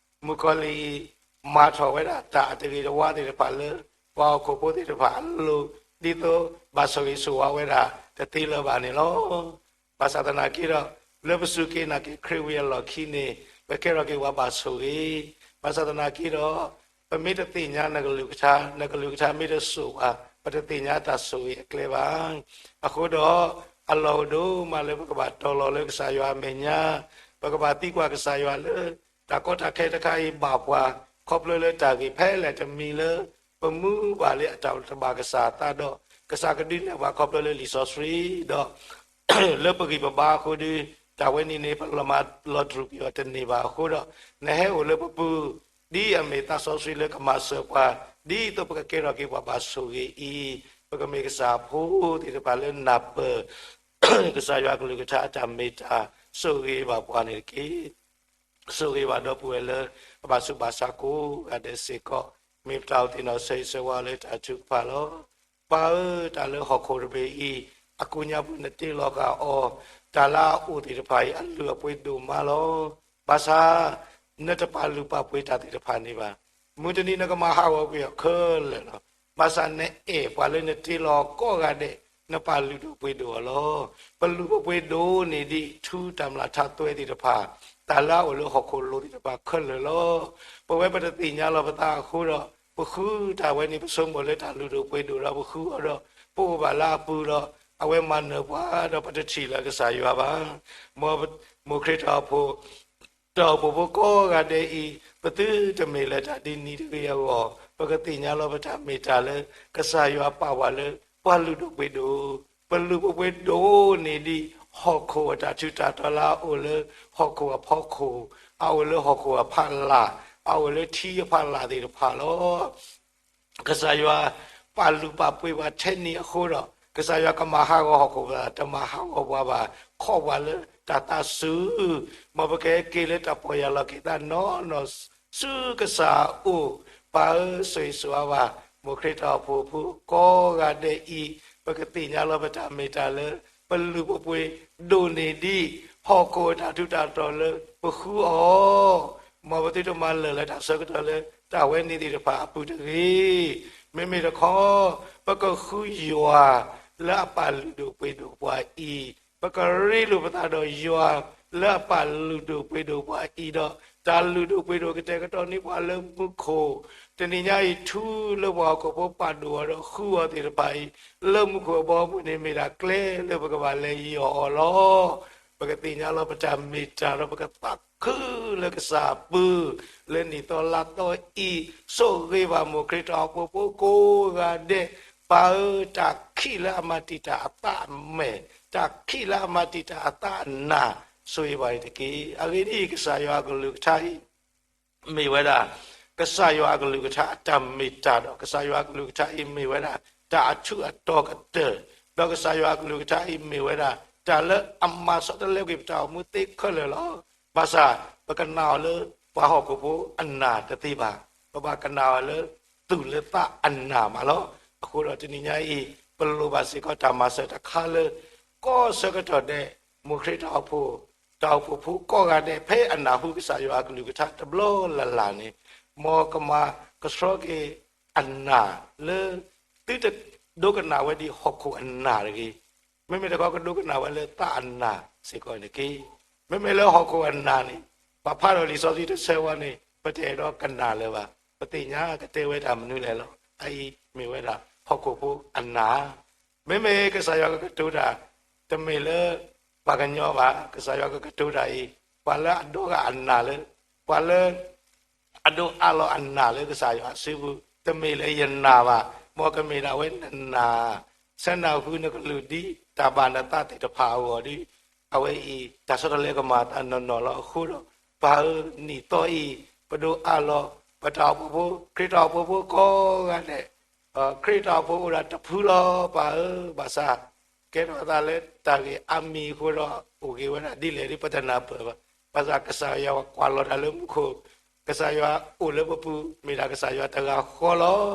မုၣ်ကီၤလံၢ်အံၤ မၤထီၣ်ဝဲဒၣ်တၢ်အတဂ့ၤတဝါသ့ၣ်တဖၣ်လၢ ပှၤဟီၣ်ခိၣ်ဖိသ့ၣ်တဖၣ်အလိၤ ဒ်သိးဘၣ်ဆိၣ်ဂ့ၤဆိၣ်ဝါဝဲဒၣ်တသ့လၢၤဘၣ်န့ၣ်လီၤ. ဘၣ်ဆၣ်သနာ်က့ဒီး, လၢပစူၢ်က့ၤနာ်က့ၤခရံာ်ဝံၤအလီၢ်ခံန့ၣ်, ပကဲထီၣ်က့ၤပှၤဘၣ်ဆိၣ်ဂ့ၤ, ဘၣ်ဆၣ်သနာ်က့ဒီး, ပမ့ၢ်တသ့ၣ်ညါနကလုၢ်ကထါ, နကလုၢ်ကထါမ့ၢ်တစိာ်ဘၣ်, ပတသ့ၣ်ညါတၢ်ဆိၣ်ဂ့ၤအကျဲဘၣ်. အဃိဒီး, အလီၢ်အိၣ်ဒိၣ်မးလၢပကဘၣ်တီၤလီၤလၢကစၢ်ယွၤအမဲာ်ညါ, ပကဘၣ်သံကွၢ်ကစၢ်ယွၤလၢ တၢ်ကီတၢ်ခဲတခါအံၤဘၣ်ပှၤ, ခီဖျိလၢတၢ်ဂ့ၢ်ဖဲလဲၣ်တမံၤလၢ ပမူဘၣ်လၢအတၢ်တဘၣ်ကစၢ်အသးဒီး, ကစၢ်ကဒုးနဲၣ်ပှၤခီဖျိလၢလံာ်စီဆှံဒီး လၢပဂံၢ်ပဘါအဃိဒီး, တၢ်ဝဲန့ၣ်န့ၣ် ပလီၤမၢ်လီၤတြူာ်ကွံာ်အီၤတန့ၢ်ဘၣ်အဃိဒီး, နဟဲအိၣ်လၢပပူၤ, ဒ်အမ့ၢ်သးစီဆှံလၢကမၤစၢၤပှၤ, ဒ်သိးပကကဲထီၣ်က့ၤပှၤဘၣ်ဆိၣ်ဂ့ၤအံၤ, ပကမ့ၢ်ကစၢ်အဖိသ့ၣ်တဖၣ်လၢနၢ်ပၢၢ် ကစၢ်ယွၤကလုၢ်ကထါအတၢ်မ့ၢ်တၢ် ဆိၣ်ဂ့ၤဘၣ်ပှၤန့ၣ်တက့ၢ်. ဆိၣ်ဂ့ၤဘၣ်ဒီပုၢ်ဝဲၢ်လၢအဘၣ်ဆူးဘၣ်ဆါကိးဂၤဒဲးစ့ၢ်ကီး, မ့ၢ်ပတၢ်အိၣ်သ့ၣ်နီၣ်ဆၢဂ့ၤဆၢဝါလၢတၢ်ထုကဖၣ်လီၤ. ပၢ်ဧၢ, တၢ်လၢဟီၣ်ခိၣ်တဘ့ၣ်အံၤ, အကူၣ်ညါပူၤနတ့လီၤဃာ်အီၤ, တၢ်လၢအအိၣ်သ့ၣ်တဖၣ်အံၤ အလုၢ်အပှ့ၤဒိၣ်မးလီၤ. ဘၣ်ဆၣ်, နတပာ်လုၢ်ပာ်ပှ့ၤတၢ်သ့ၣ်တဖၣ်န့ၣ်ဘၣ်. မုၢ်တနံၤနကမၤဟးဂီၤကွံာ်အီၤခဲလၢာ်လီၤ. ဘၣ်ဆၣ်နအဲၣ်ပှၤလၢနတ့လီၤကိးဂၤဒဲး, နပာ်လုၢ်ဒိၣ်ပှ့ၤဒိၣ်အီၤလီၤ. ပလုၢ်ပပှ့ၤဒိၣ်န့ၢ်ဒံးထူတၢ်မျၢ်ထါသွဲသ့ၣ်တဖၣ်, တၢ်လၢအအိၣ်လၢဟီၣ်ခိၣ်လိၤသ့ၣ်တဖၣ်ခဲလၢာ်လီၤ. ပဝဲပတသ့ၣ်ညါလီၤပသးအဃိဒီး, ပဃုတၢ်ဝဲန့ၣ် ပဆိကမိၣ်လၢတၢ်လုၢ်ဒိၣ်ပှ့ၤဒိၣ်ဒီးပဃုအီၤဒီး, ပအိၣ်ဘၣ်လၢအပူၤဒီး, အဝဲမၤနၢၤပှၤဒီးပတထံၣ်လၢကစၢ်ယွၤဘၣ်. မ်မိၢ်ခရံာ်တၢ်အိၣ်ဖှိၣ် တၢ်အိၣ်ဖှိၣ်ဖိကိးဂၤဒဲးအံၤ, ပသုတမ့ၢ်လၢတၢ်ဒ်န့ၣ်တဂ့ၤအဂီၢ်, ပကသ့ၣ်ညါလီၤပတၢ်မ့ၢ်တၢ်လၢ ကစၢ်ယွၤပာ်ပှၤလၢ ပှၤလုၢ်ဒိၣ်ပှ့ၤဒိၣ်, ပလုၢ်ပပှ့ၤဒိၣ်န့ၢ်ဒံး ဟီၣ်ခိၣ်အတၢ်ထူးတၢ်တီၤလၢအအိၣ်လၢဟီၣ်ခိၣ်အဖီခိၣ်, အအိၣ်လၢဟီၣ်ခိၣ်အဖီလာ်, အအိၣ်လၢထံအဖီလာ်သ့ၣ်တဖၣ်လီၤ. ကစၢ်ယွၤပာ်လုၢ်ပာ်ပှ့ၤပှၤထဲန့ၣ်အဃိဒီး ကစၢ်ယွၤကမၤဟးဂီၤဟီၣ်ခိၣ်ပသး, တမၤဟးဂီၤပှၤဘၣ်, ခိးပှၤလၢတၢ်သးစူၤ, မ်ပကဟဲက့ၤလၢတၢ်ပီၢ်ယၢ်လီၤက့ၤသးနီၢ်နီၢ်ဆူကစၢ်အအိၣ်, ပၢ်ဧၢ, ဆိၣ်ဂ့ၤဆိၣ်ဝါဘၣ် မိၢ်ခရံာ်တၢ်အိၣ်ဖှိၣ်ဖိကိးဂၤဒဲးအံၤ, ပကသ့ၣ်ညါလီၤပတၢ်မ့ၢ်တၢ်လၢ ပလုၢ်ပပှ့ၤဒိၣ်န့ၢ်ဒံး ဟီၣ်ခိၣ်အတၢ်ထူးတၢ်တီၤလၢပဃုအီၤ, မ်ပသုတမၤလၢာ်လၢတၢ်ဆၢကတီၢ်လၢတၢ်ဝဲန့ၣ်သ့ၣ်တဖၣ်အပူၤတဂ့ၤ. မ့မ့ၢ်တခီ ပကဃုယွၤလၢအပာ်လုၢ်ဒိၣ်ပှ့ၤဒိၣ်ပှၤအံၤ, ပကရ့လိာ်ပသးဒီးယွၤလၢအပာ်လုၢ်ဒိၣ်ပှ့ၤဒိၣ်ပှၤအံၤဒီး တၢ်လုၢ်ဒိၣ်ပှ့ၤဒိၣ်ကတဲာ်ကတီၤန့ၢ်ပှၤလၢမူခိၣ်, တနံၤညါအံၤ ထူလၢပှၤဟီၣ်ခိၣ်ဖိပာ်ဒိၣ်အီၤဒီးဃုအီၤသ့ၣ်တဖၣ်အံၤ လၢမူခိၣ်အဘီအမုၢ်န့ၣ် မ့ၢ်ဒၣ်ကျဲလၢပကဘၣ်လဲၤယီၢ်အီၤလီၤ. ပကသ့ၣ်ညါလီၤပတၢ်မ့ၢ်တၢ်ဒီး ပကသးခုလၢကစၢ်အပူၤ လၢနံၣ်သီလါသီအံၤ, ဆိၣ်ဂ့ၤဘၣ်မိၢ်ခရံာ်တၢ်အိၣ်ဖှိၣ်ဖိကိးဂၤဒဲး, ပၢ်ဧၢ, တၢ်ခံးလၢအမၤတံာ်တာ်အသးအမဲာ်, တၢ်ခံးလၢအမၤတံာ်တာ်အသးအနၢ်, ဆိၣ်ဂ့ၤဘၣ်အံၤတက့ၢ်. အဂ့ၢ်ဒ်အံၤ, ကစၢ်ယွၤအကလုၢ်ကထါအံၤ မ့ၢ်ဝဲဒၣ် ကစၢ်ယွၤအကလုၢ်ကထါအတၢ်မ့ၢ်တၢ်ဒီး ကစၢ်ယွၤအကလုၢ်ကထါအံၤမ့ၢ်ဝဲဒၣ် တၢ်အထူးအတီၤကတၢၢ်, ဒီးကစၢ်ယွၤအကလုၢ်ကထါအံၤမ့ၢ်ဝဲဒၣ် တၢ်လၢအမၤဆီတလဲကွံာ်ပတၢ်အိၣ်မူသ့ခဲလၢာ်လီၤ. ဘၣ်ဆၣ် ပကနာ်အီၤလၢပှၤဟီၣ်ခိၣ်ဖိအနၢ်တသ့ဘၣ်, ပဘၣ်ကနာ်အီၤလၢ သူၣ်လၢသးအနၢ်မးလီၤ. အဃိဒီးတနံၤညါအံၤ ပလိၣ်ဘၣ်စ့ၢ်ကီးတၢ်မၤစၢၤတခါလၢ ကိးဆၢကတီၢ်ဒဲး မိၢ်ခရံာ်တၢ်အိၣ်ဖှိၣ်, တၢ်အိၣ်ဖှိၣ်ဖိကိးဂၤဒဲး ဖဲအနၢ်ဟူကစၢ်ယွၤအကလုၢ်ကထါတဘျီလၢ်လၢ်န့ၣ်, မ်ကမၤကဆှီက့ၤအနၢ်လၢ သုတဒိကနၣ်ဝဲဒ်ဟီၣ်ခိၣ်အနၢ်တဂ့ၤ. မ့မ့ၢ်တခီ ကဒိကနၣ်ဝဲလၢသးအနၢ်စ့ၢ်ကီးန့ၣ်တက့ၢ်. မ့မ့ၢ်လၢဟီၣ်ခိၣ်အနၢ်န့ၣ် ပဖးထီၣ်လံာ်စီဆှံတဆၢဝဲန့ၣ် ပတအဲၣ်ဒိးကနၣ်လၢၤဘၣ်. ပသ့ၣ်ညါကတဲဝဲတၢ်မနုၤလဲၣ်လီၤ. အအံၤမ့ၢ်ဝဲဒၣ်ဟီၣ်ခိၣ်ဖိအနၢ်. မ့မ့ၢ်ကစၢ်ယွၤကကတိၤတၢ် တမ့ၢ်လၢပှၤကညီဘၣ်. ကစၢ်ယွၤကကတိၤတၢ်အံၤ ပှၤလၢအဒိဂၢ်အနၢ်လၢ ပှၤလၢ အဒိးအးလီၤအနၢ်လၢကစၢ်ယွၤအစုပူၤ, တမ့ၢ်လၢယနၢ်ဘၣ်, မ်ကမ့ၢ်ဒၣ်ဝဲနနၢ်, ဆၢနၢ်ဟူနကလုၢ်ဒ်တၢ်ဘၣ်နသးသ့ၣ်တဖၣ်အဂီၢ်ဒီး, အဝဲအံၤ တၢ်ဆီတလဲကမၤအသးနီၢ်နီၢ်လီၤ. အဃိဒီး ပၢ်ဧၢ, နံၣ်သီအံၤ ပဒိးအးလီၤ ပတၢ်အိၣ်ဖှိၣ်ဖိ, ခရံာ်တၢ်အိၣ်ဖှိၣ်ဖိကိးဂၤဒဲး, ခရံာ်တၢ်အိၣ်ဖှိၣ်အိၣ်ဒၣ်တဖုလီၤ ပၢ်ဧၢ, ဘၣ်ဆၣ် ကဲထီၣ်အသးလၢတၢ်ဂ့ၢ်အါမံၤအဃိဒီး အိၣ်ဂ့ၤဝဲဒၣ်ဒ်လဲၣ်ဒ်ပတနၢ်ပၢၢ်ဘၣ်. ဘၣ်ဆၣ်ကစၢ်ယွၤကွၢ်လီၤတၢ်လၢမူခိၣ်, ကစၢ်ယွၤအိၣ်လၢပပူၤ မ့ၢ်ဒၣ်ကစၢ်ယွၤတဂၤဃီလီၤ.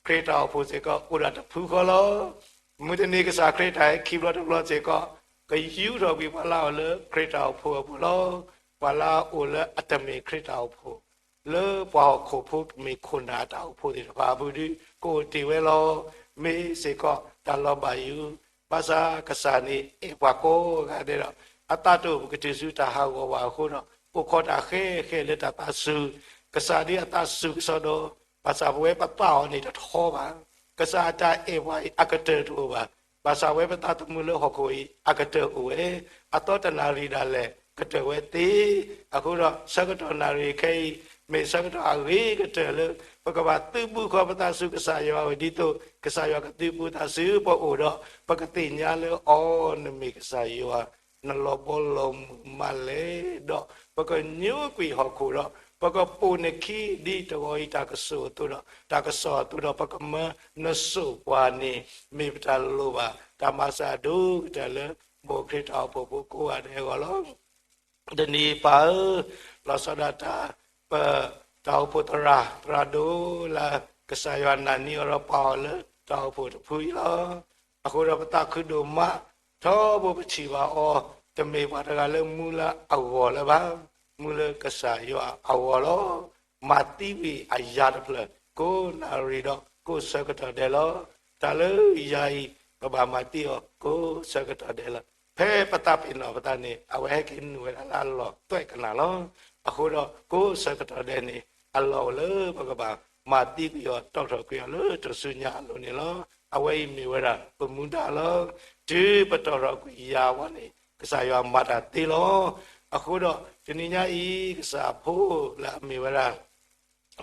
ခရံာ်တၢ်အိၣ်ဖှိၣ်စ့ၢ်ကီး အိၣ်ဒၣ်တဖုဃီလီၤ. မုၢ်တနံၤကစၢ်ခရံာ်တၢ်ဟဲခံဘျီတဘျီစ့ၢ်ကီး ကယူးထီၣ်ကွံာ်ပှၤလၢအအိၣ်လၢခရံာ်တၢ်အိၣ်ဖှိၣ်အပူၤလီၤ. ပှၤလၢအအိၣ်လၢအတမ့ၢ်ခရံာ်တၢ်အိၣ်ဖှိၣ် လၢပှၤဟီၣ်ခိၣ်ဖိမ့ၢ်ခိၣ်နၢ်အတၢ်အိၣ်ဖှိၣ်သ့ၣ်တဖၣ်အပူၤဒီး ကအိၣ်တ့ၢ်ဝဲလီၤ. မ့ၢ်စ့ၢ်ကီးတၢ်လီၤဘၣ်ယိၣ်, ဘၣ်ဆၣ်ကစၢ်န့ၣ်အဲၣ်ပှၤကိးဂၤဒဲးဒီး အသးတအိၣ်ပကတုၤဆူတၢ်ဟးဂီၤဘၣ်အဃိဒီး အိၣ်ခိးတၢ်ဃဲးဃဲးလၢတၢ်သးစူၤ, ကစၢ်ဒ်အသးစူၤကစီဒီ, ဘၣ်ဆၣ်ပဝဲပသးအီၤန့ၣ်တထီဘၣ်. ကစၢ်အတၢ်အဲၣ်ပှၤအံၤအကတၢၢ်တအိၣ်ဘၣ်. ဘၣ်ဆၣ်ပဝဲပသးသမူလၢဟီၣ်ခိၣ်အံၤအကတၢၢ်အိၣ်ဝဲ, အသီတနၣ်ရံၣ်ဒၣ်လဲာ် ကတၢၢ်ဝဲသ့. အဃိဒီးဆၢကတီၢ်နၣ်ရံၣ်ခဲအံၤ မ့ၢ်ဆၢကတီၢ်အဂ့ၤကတၢၢ်လၢ ပကဘၣ်သုးဘူးဃီပသးဆူကစၢ်ယွၤဝဲဒ်သိး ကစၢ်ယွၤကသုးဘူးသးဆူပအိၣ်ဒီး ပကသ့ၣ်ညါလၢအီၤ နမ့ၢ်ကစၢ်ယွၤ နလီၤဘီလီၤမုၢ်မးလဲၣ်ဒီး ပကညိကွံာ်ဟီၣ်ခိၣ်ဒီး ပကပိာ်နခံဒ်တဂီၤအံၤတၢ်ကစီၣ်အသိးဒီး တၢ်ကစီၣ်အသိးဒီး ပကမၢနစိာ်ပှၤန့ၣ် မ့ၢ်ပတၢ်လိၣ်ဘၣ် တၢ်မၤစၢၤအဒိၣ်ကတၢၢ်လၢ မိၢ်ခရံာ်တၢ်အိၣ်ဖှိၣ်ဖိကိးဂၤဒဲးအဂီၢ်လီၤ. တနံၤအံၤပၢ်ဧၢ, လီၤဆီဒၣ်တၢ် ပတၢ်အိၣ်ဖှိၣ်သရၣ် သရၣ်ဒိၣ်လၢ ကစၢ်ယွၤနာ်န့ၢ်အီၤဒီးပာ်အီၤလၢတၢ်အိၣ်ဖှိၣ်တဖုအံၤလီၤ. အဃိဒီးပသးခုဒိၣ်မး ထီဘိပထံၣ်ဘၣ်အီၤ တမ့ၢ်ပှၤတဂၤလၢမူလၢအဂီၢ်လၢၤဘၣ်, မူလၢကစၢ်ယွၤအဂီၢ်လီၤ. မၤသံကွံာ်အယၤတဖျၢၣ် ကိးနၣ်ရံၣ်ဒီးကိးဆၢကတီၢ်ဒဲးလီၤ. တၢ်လၢယၤအံၤ ပဘၣ်မၤသံအီၤကိးဆၢကတီၢ်ဒဲးလီၤ. ဖဲပသးပ့ၤနီၣ်ပသးန့ၣ် အဝဲဟဲက့ၤနုာ်ဝဲဒၣ်လၢအလီၢ်သွဲၣ်ကနၣ်လီၤ. အဃိဒီးကိးဆၢကတီၢ်ဒဲးန့ၣ် အလီၢ်အိၣ်လၢပကဘၣ်မၤသံကွံာ်အီၤ တီၣ်ထီၣ်ကွံာ်အီၤလၢတၢ်ဆူညါအလိၤန့ၣ်လီၤ. အဝဲအံၤမ့ၢ်ဝဲဒၣ်ပမူဒါလီၤ. တုၤပတီၣ်ထီၣ်ကွံာ်ယၤဝဲန့ၣ် ကစၢ်ယွၤမၤတၢ်သ့လီၤ. အဃိဒီးတနံၤညါအံၤ ကစၢ်ဖိလၢအမ့ၢ်ဝဲဒၣ်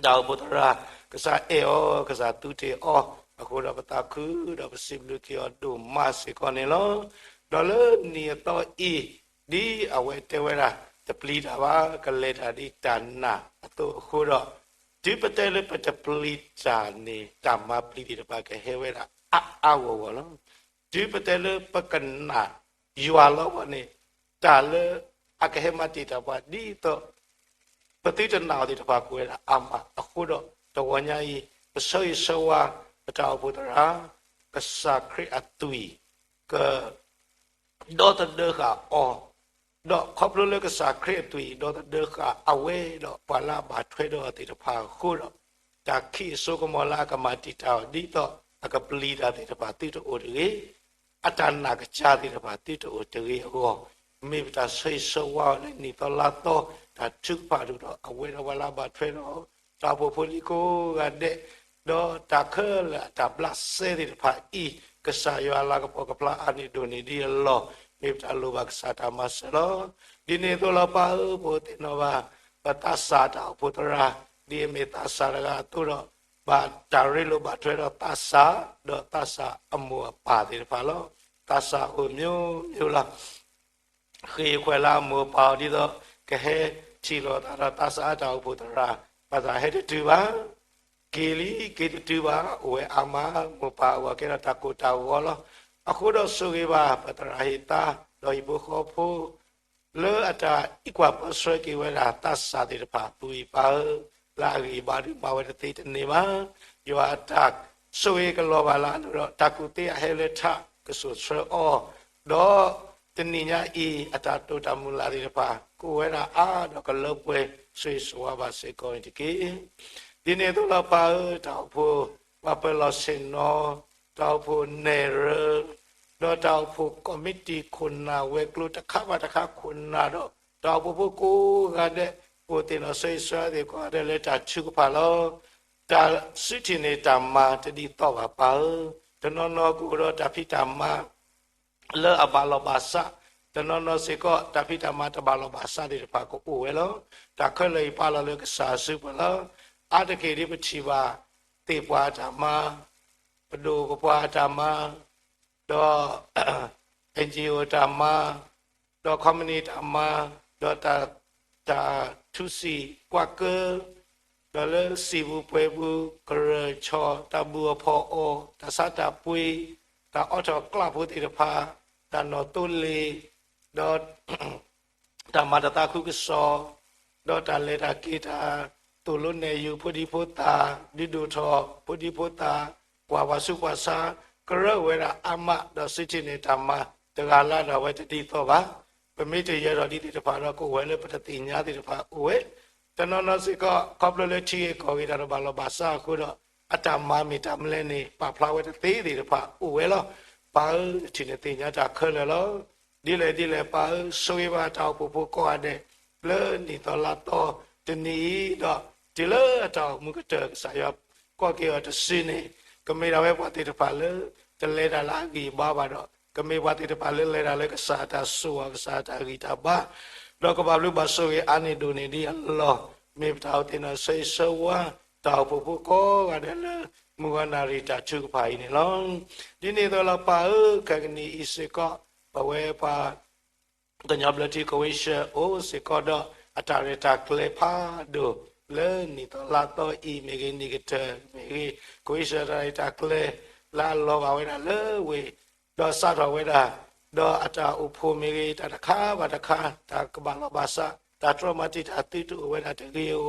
တၢ်အိၣ်ဖှိၣ်သရၣ် ကစၢ်အဲၣ်အီၤ ကစၢ်သူတ့ၢ်အီၤ အဃိဒီးပသးခုဒီးပစံးဘျုးက့ၤအီၤဒိၣ်မးစ့ၢ်ကီးန့ၣ်လီၤ. ဒီးလၢနံၤအသီအံၤ, ဒ်အဝဲတဲဝဲဒၣ်, တပျံၤတၢ်ဘၣ်, ကလဲၤတၢ်ဒ်တၢ်နာ်အသိးအဃိဒီး, တုၤပတဲလၢပတပျံၤတၢ်န့ၣ် တၢ်မၤပျံၤသ့ၣ်တဖၣ်ကဟဲဝဲဒၣ်အါအါဂီၢ်ဂီၢ်လီၤ. တုၤပတဲလၢပကနာ်ယွၤလီၤဘၣ်န့ၣ်, တၢ်လၢအကဟဲမၤတ့ၢ်တၢ်ပှၤဒ်သိး ပသုတနာ်အီၤသ့ၣ်တဖၣ်ကအိၣ်ဝဲဒၣ်အါမးအဃိဒီး, တဂီၤညါအံၤ ပဆၢဂ့ၤဆၢဝါ ပတၢ်အိၣ်ဖှိၣ်သရၣ်, ကစၢ်ခရံာ်အသွံၣ် က ဒီသဒၢဃာ်အီၤ, ဒီးခီဖျိလၢကစၢ်ခရံာ်အသွံၣ် ဒီသဒၢဃာ်အဝဲဒီးပှၤလၢအဘၣ်ထွဲဒီးအီၤသ့ၣ်တဖၣ်အဃိဒီး, တၢ်ခံးအစိကမီၤလၢအကမၤတံာ်တာ်အီၤဒ်သိး အကပျံၤတၢ်သ့ၣ်တဖၣ်သုတအိၣ်တဂ့ၤ, အတၢ်နာ်ကစၢ်သ့ၣ်တဖၣ်သုတအိၣ်တဂ့ၤအဂီၢ်, မ့ၢ်ပတၢ်ဆၢဂ့ၤဆၢဝါအီၤလၢနံၣ်သီလါသီ တၢ်ထုကဖၣ်ဒိၣ်ဒီး အဝဲဒီးပှၤလၢအဘၣ်ထွဲဒီး တၢ်အိၣ်ဖှိၣ်ဖိလံၤကိးဂၤဒဲး, ဒီးတၢ်ခဲလၢာ်အတၢ်ဘျးစဲသ့ၣ်တဖၣ်အံၤ, ကစၢ်ယွၤအလၤကပီၤကဖျါအါန့ၢ်ဒိၣ်န့ၢ်ဒံးအလီၢ်, မ့ၢ်ပတၢ်လိၣ်ဘၣ်ကစၢ်တၢ်မၤစၢၤလီၤ. ဒ်န့ၣ်အသိးလီၤပၢ်ဧၢ, ပအိၣ်သ့ၣ်နီၣ်ဘၣ် ပသးစၢ်တၢ်အိၣ်ဖှိၣ်သရၣ်, ဒ်အမ့ၢ်သးစၢ်တဂၤအသိးဒီး, ဘၣ်တၢ်ရ့လိာ်ဘၣ်ထွဲဒီးသးစၢ်, ဒီးသးစၢ်အမိၢ်အပၢ်သ့ၣ်တဖၣ်လီၤ. သးစၢ်အိၣ်မျိုးမျိုးလီၤ. ဃ့ခွဲးလၢအမိၢ်အပၢ်အီၤဒ်သိး ကဟဲထံၣ်လိာ်သးဒီးသးစၢ်အတၢ်အိၣ်ဖှိၣ်သရၣ်, ဘၣ်သးဟဲတတုၤဘၣ်, က့ၤလံက့ၤတတုၤဘၣ်, အိၣ်ဝဲအါမး, မိၢ်ပၢ်အဂီၢ်ကဲထီၣ်တၢ်ကိၢ်တၢ်ဂီၤလီၤ. အဃိဒီးဆိၣ်ဂ့ၤဘၣ် ပသရၣ်ဟ့ၣ်သါ, ဒီးဟံၣ်ဖိဃီဖိ လၢအတၢ်အံးကွၢ်ပၢဆှၢက့ၤဝဲဒၣ်သးစၢ်သ့ၣ်တဖၣ်အပူၤအံၤပၢ်ဧၢ, လၢအဂံၢ်အဘါဒုးမၤဝဲတသ့တန့ၢ်ဘၣ်. ယွၤအတၢ်ဆိၣ်ဂ့ၤကလီၤဘၣ်လၢအလိၤဒီး တၢ်ကူၣ်သ့အဟဲလၢထးကစိာ်ဆှၢအီၤ, ဒီးတနံၤညါအံၤ အတၢ်တိာ်တၢ်မုၢ်လၢ်သ့ၣ်တဖၣ် ကအိၣ်ဝဲဒၣ်အါဒီးကလၢပှဲၤ ဆိၣ်ဂ့ၤဆိၣ်ဝါဘၣ်စ့ၢ်ကီးန့ၣ်တက့ၢ်. ဒ်န့ၣ်အသိးလီၤပၢ်ဧၢ, တၢ်အိၣ်ဖှိၣ်ပှၤပၢၤလီၢ်ဆ့ၣ်နီၤ, တၢ်အိၣ်ဖှိၣ်နဲၣ်ရၢ ဒီးတၢ်အိၣ်ဖှိၣ်ကီၢ်မံးတံာ်ခိၣ်နၢ်ဝဲၤကျိၤတခါဘၣ်တခါခိၣ်နၢ်ဒီး တၢ်အိၣ်ဖှိၣ်ဖိကိးဂၤဒဲး ပအိၣ်သ့ၣ်နီၣ်ဆၢဂ့ၤဆၢဝါသ့ၣ်ကိးဂၤဒဲးလၢတၢ်ထုကဖၣ်လီၤ. တၢ်စုထံၣ်န့ၢ်တၢ်မၤတဒ်သိးဘၣ်ပၢ်ဧၢ, တနီၤနီၤကအိၣ်ဒီးတၢ်ဖံးတၢ်မၤ လၢအဘၣ်လီၤဘၣ်စး, တနီၤနီၤစ့ၢ်ကီး တၢ်ဖံးတၢ်မၤတဘၣ်လီၤဘၣ်စးသ့ၣ်တဖၣ်ကအိၣ်ဝဲလီၤ. တၢ်ခဲလၢာ်အံၤပာ်လီၤလၢကစၢ်အစုပူၤလီၤ. အါတက့ၢ်ဒ်ပထံၣ်ဘၣ် သ့ၣ်ပှၢ်အတၢ်မၤ, ပဒိၣ်ပပှၢ်အတၢ်မၤ, ဒီး NGO တၢ်မၤ, ဒီး company တၢ်မၤ, ဒီးတၢ်, တၢ်ထူစံာ်ကွၢ်ကၢ, ဒီးလၢစံာ်ပူၤပှဲၤပူၤ ကရၢၢ်ဆီၣ် တၢ်ဘူၣ်အီၣ်ဖီၣ်အီၣ် တၢ်ဆါတၢ်ပှ့ၤ, တၢ်အိးထီၣ်ကျးဖိသ့ၣ်တဖၣ်, တၢ်နီၣ်သိလ့ၣ်, ဒီး တၢ်မၤတသးခုကစီၣ်, ဒီးတၢ်လဲၤတၢ်က့ၤတၢ်သိၣ်လိနဲၣ်ယုာ်ဖိဒံဖိသၣ်, ဒုးဒိၣ်ထီၣ်ဖိဒံဖိသၣ်, ကွၢ်ပှၤဆူးပှၤဆါ, ကရၢဝဲဒၣ်အါမး ဒီးစုထံၣ်န့ၢ်တၢ်မၤတဂၤလၢ်ဒီးအဝဲတဒ်သိးဘၣ်. ပမ့ၢ်တယၢၤထီၣ်ဒ်သ့ၣ်တဖၣ်ဒီး ကအိၣ်ဝဲလၢပတသ့ၣ်ညါသ့ၣ်တဖၣ်အိၣ်ဝဲ. တနီၤနီၤစ့ၢ်ကီး ခီဖျိလၢထံဂ့ၢ်ကီၢ်ဂ့ၢ်တၢ်တဘၣ်လီၤဘၣ်စးအဃိဒီး အတၢ်မၤမ့ၢ်တၢ်မနုၤလဲၣ်န့ၣ် ပာ်ဖျါဝဲတသ့သ့ၣ်တဖၣ်အိၣ်ဝဲလီၤ. ပၢ်ဧၢ, ထံၣ်န့ၢ်သ့ၣ်ညါတၢ်ခဲလၢာ်လီၤ. ဒ်လဲၣ်ဒ်လဲၣ်ပၢ်ဧၢ, ဆိၣ်ဂ့ၤဘၣ်တၢ်အိၣ်ဖှိၣ်ဖိကိးဂၤဒဲး လၢနံၣ်သီလါသီတနံၤအံၤဒီး တုၤလၢအတၢ်အိၣ်မူကတၢၢ် ကစၢ်ယွၤကိးက့ၤအီၤတစုန့ၣ် ကမ့ၢ်ဒၣ်ဝဲပှၤသ့ၣ်တဖၣ်လၢ တလဲၤတၢ်လၢအဂံၢ်အဘါဘၣ်ဒီး ကမ့ၢ်ပှၤသ့ၣ်တဖၣ်လၢလဲၤတၢ်လၢကစၢ်အတၢ်ဆိၣ်ဂ့ၤ ကစၢ်အတၢ်ဂံၢ်တၢ်ဘါ ဒီးကဘၣ်ဘျုးဘၣ်ဆိၣ်ဂ့ၤအါန့ၢ်ဒိၣ်န့ၢ်ဒံးအလီၢ် မ့ၢ်ပတၢ်အိၣ်သ့ၣ်နီၣ်ဆၢဂ့ၤဆၢဝါ တၢ်အိၣ်ဖှိၣ်ဖိကိးဂၤဒဲးလၢ မုၢ်ဂီၤနၣ်ရံၣ်တၢ်ထုကဖၣ်အံၤန့ၣ်လီၤ. ဒ်န့ၣ်အသိးလီၤပၢ်ဧၢ, ခဲကနံၣ်အံၤစ့ၢ်ကီး ပဝဲပှၤ ကညီဘျၢထံကဝ့ၢ်ဆှၢအိၣ်စ့ၢ်ကီးဒီး အတၢ်ရဲၣ်တၢ်ကျဲၤဖးဒိၣ် လၢနံၣ်သီလါသီအံၤမ့ၢ်ဂ့ၤ နံၣ်ကတၢၢ်မ့ၢ်ဂ့ၤ ကဝ့ၢ်ဆှၢတၢ်ရဲၣ်တၢ်ကျဲၤ လၢအလီၤဘၣ်ဝဲဒၣ်လၢဝ့ၢ် ဒီးစးထီၣ်ဝဲဒၣ် ဒီးအတၢ်အိၣ်ဖှိၣ်မ့ၢ်ဂ့ၤ တၢ်တခါဘၣ်တခါ တၢ်ကဘၣ်လီၤဘၣ်စး တၢ်တြီမၤတံာ်တာ်သုတအိၣ်ဝဲဒၣ်တဂ့ၤအဂီၢ်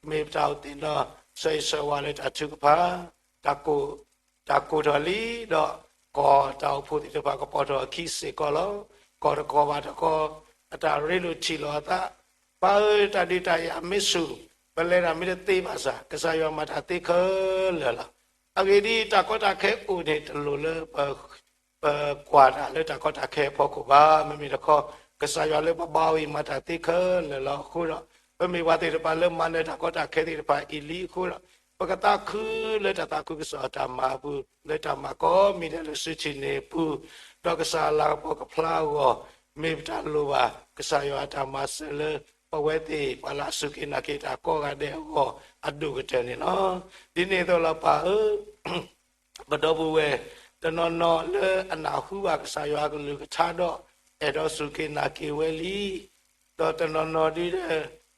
မ့ၢ်ပတၢ်အိၣ်သ့ၣ်နီၣ် ဆၢဂ့ၤဆၢဝါလၢတၢ်ထုကဖၣ် တၢ်ကိၢ် တၢ်ကိၢ်ထီၣ်လံ ဒီးကီၢ်တၢ်အိၣ်ဖှိၣ်သ့ၣ်တဖၣ်ကပီၤထီၣ်အခံစ့ၢ်ကီးလီၤ. ကီၢ်တကီၢ်ဘၣ်တကီၢ် အတၢ်ရ့လိာ်ထံၣ်လိာ်အသး ပၢ်ဧၢ တၢ်ဒုးတၢ်ယၤမ့ၢ်ဆူၣ် ပလဲၤတၢ်မ့ၢ်တသ့ဘၣ်ဆၣ် ကစၢ်ယွၤမၤတၢ်သ့ခဲလၢာ်လီၤ. အဂ့ၢ်ဒ်အံၤ တၢ်ကီတၢ်ခဲအိၣ်န့ၣ် တလိၣ်လၢ ပကွၢ်တၢ်လၢတၢ်ကီတၢ်ခဲအဖီခိၣ်ဘၣ်. မ့မ့ၢ်တခီ ကစၢ်ယွၤလၢပဘါအံၤမၤတၢ်သ့ခဲလၢာ်လီၤအဃိဒီး ပမ့ၢ်ပှၤသ့ၣ်တဖၣ်လၢမၤနၢၤတၢ်ကီတၢ်ခဲသ့ၣ်တဖၣ်အံၤလံအဃိဒီး ပကသးခုလၢတၢ်သးခုကစီၣ်အတၢ်မၤအပူၤ လၢတၢ်မၤကိးမံၤဒဲးလၢစုထံၣ်န့ၢ်အပူၤ ဒီးကစၢ်အလၤကပီၤကဖျါအဂီၢ် မ့ၢ်ပတၢ်လိၣ်ဘၣ် ကစၢ်ယွၤအတၢ်မၤစၢၤလၢ ပဝဲသ့ၣ်ပှၤလၢအစူၢ်က့ၤနာ်က့ၤတၢ်ကိးဂၤဒဲးအဂီၢ် အဒိၣ်ကတၢၢ်န့ၣ်လီၤ. ဒ်န့ၣ်အသိးလီၤပၢ်ဧၢ ပဒီပုၢ်ဝဲၢ် တနီၤနီၤလၢအနၢ်ဟူဘၣ်ကစၢ်ယွၤအကလုၢ်ကထါဒီး အဲၣ်ဒိးစူၢ်က့ၤနာ်က့ၤဝဲလံ, ဒီးတနီၤနီၤဒ်ဒီး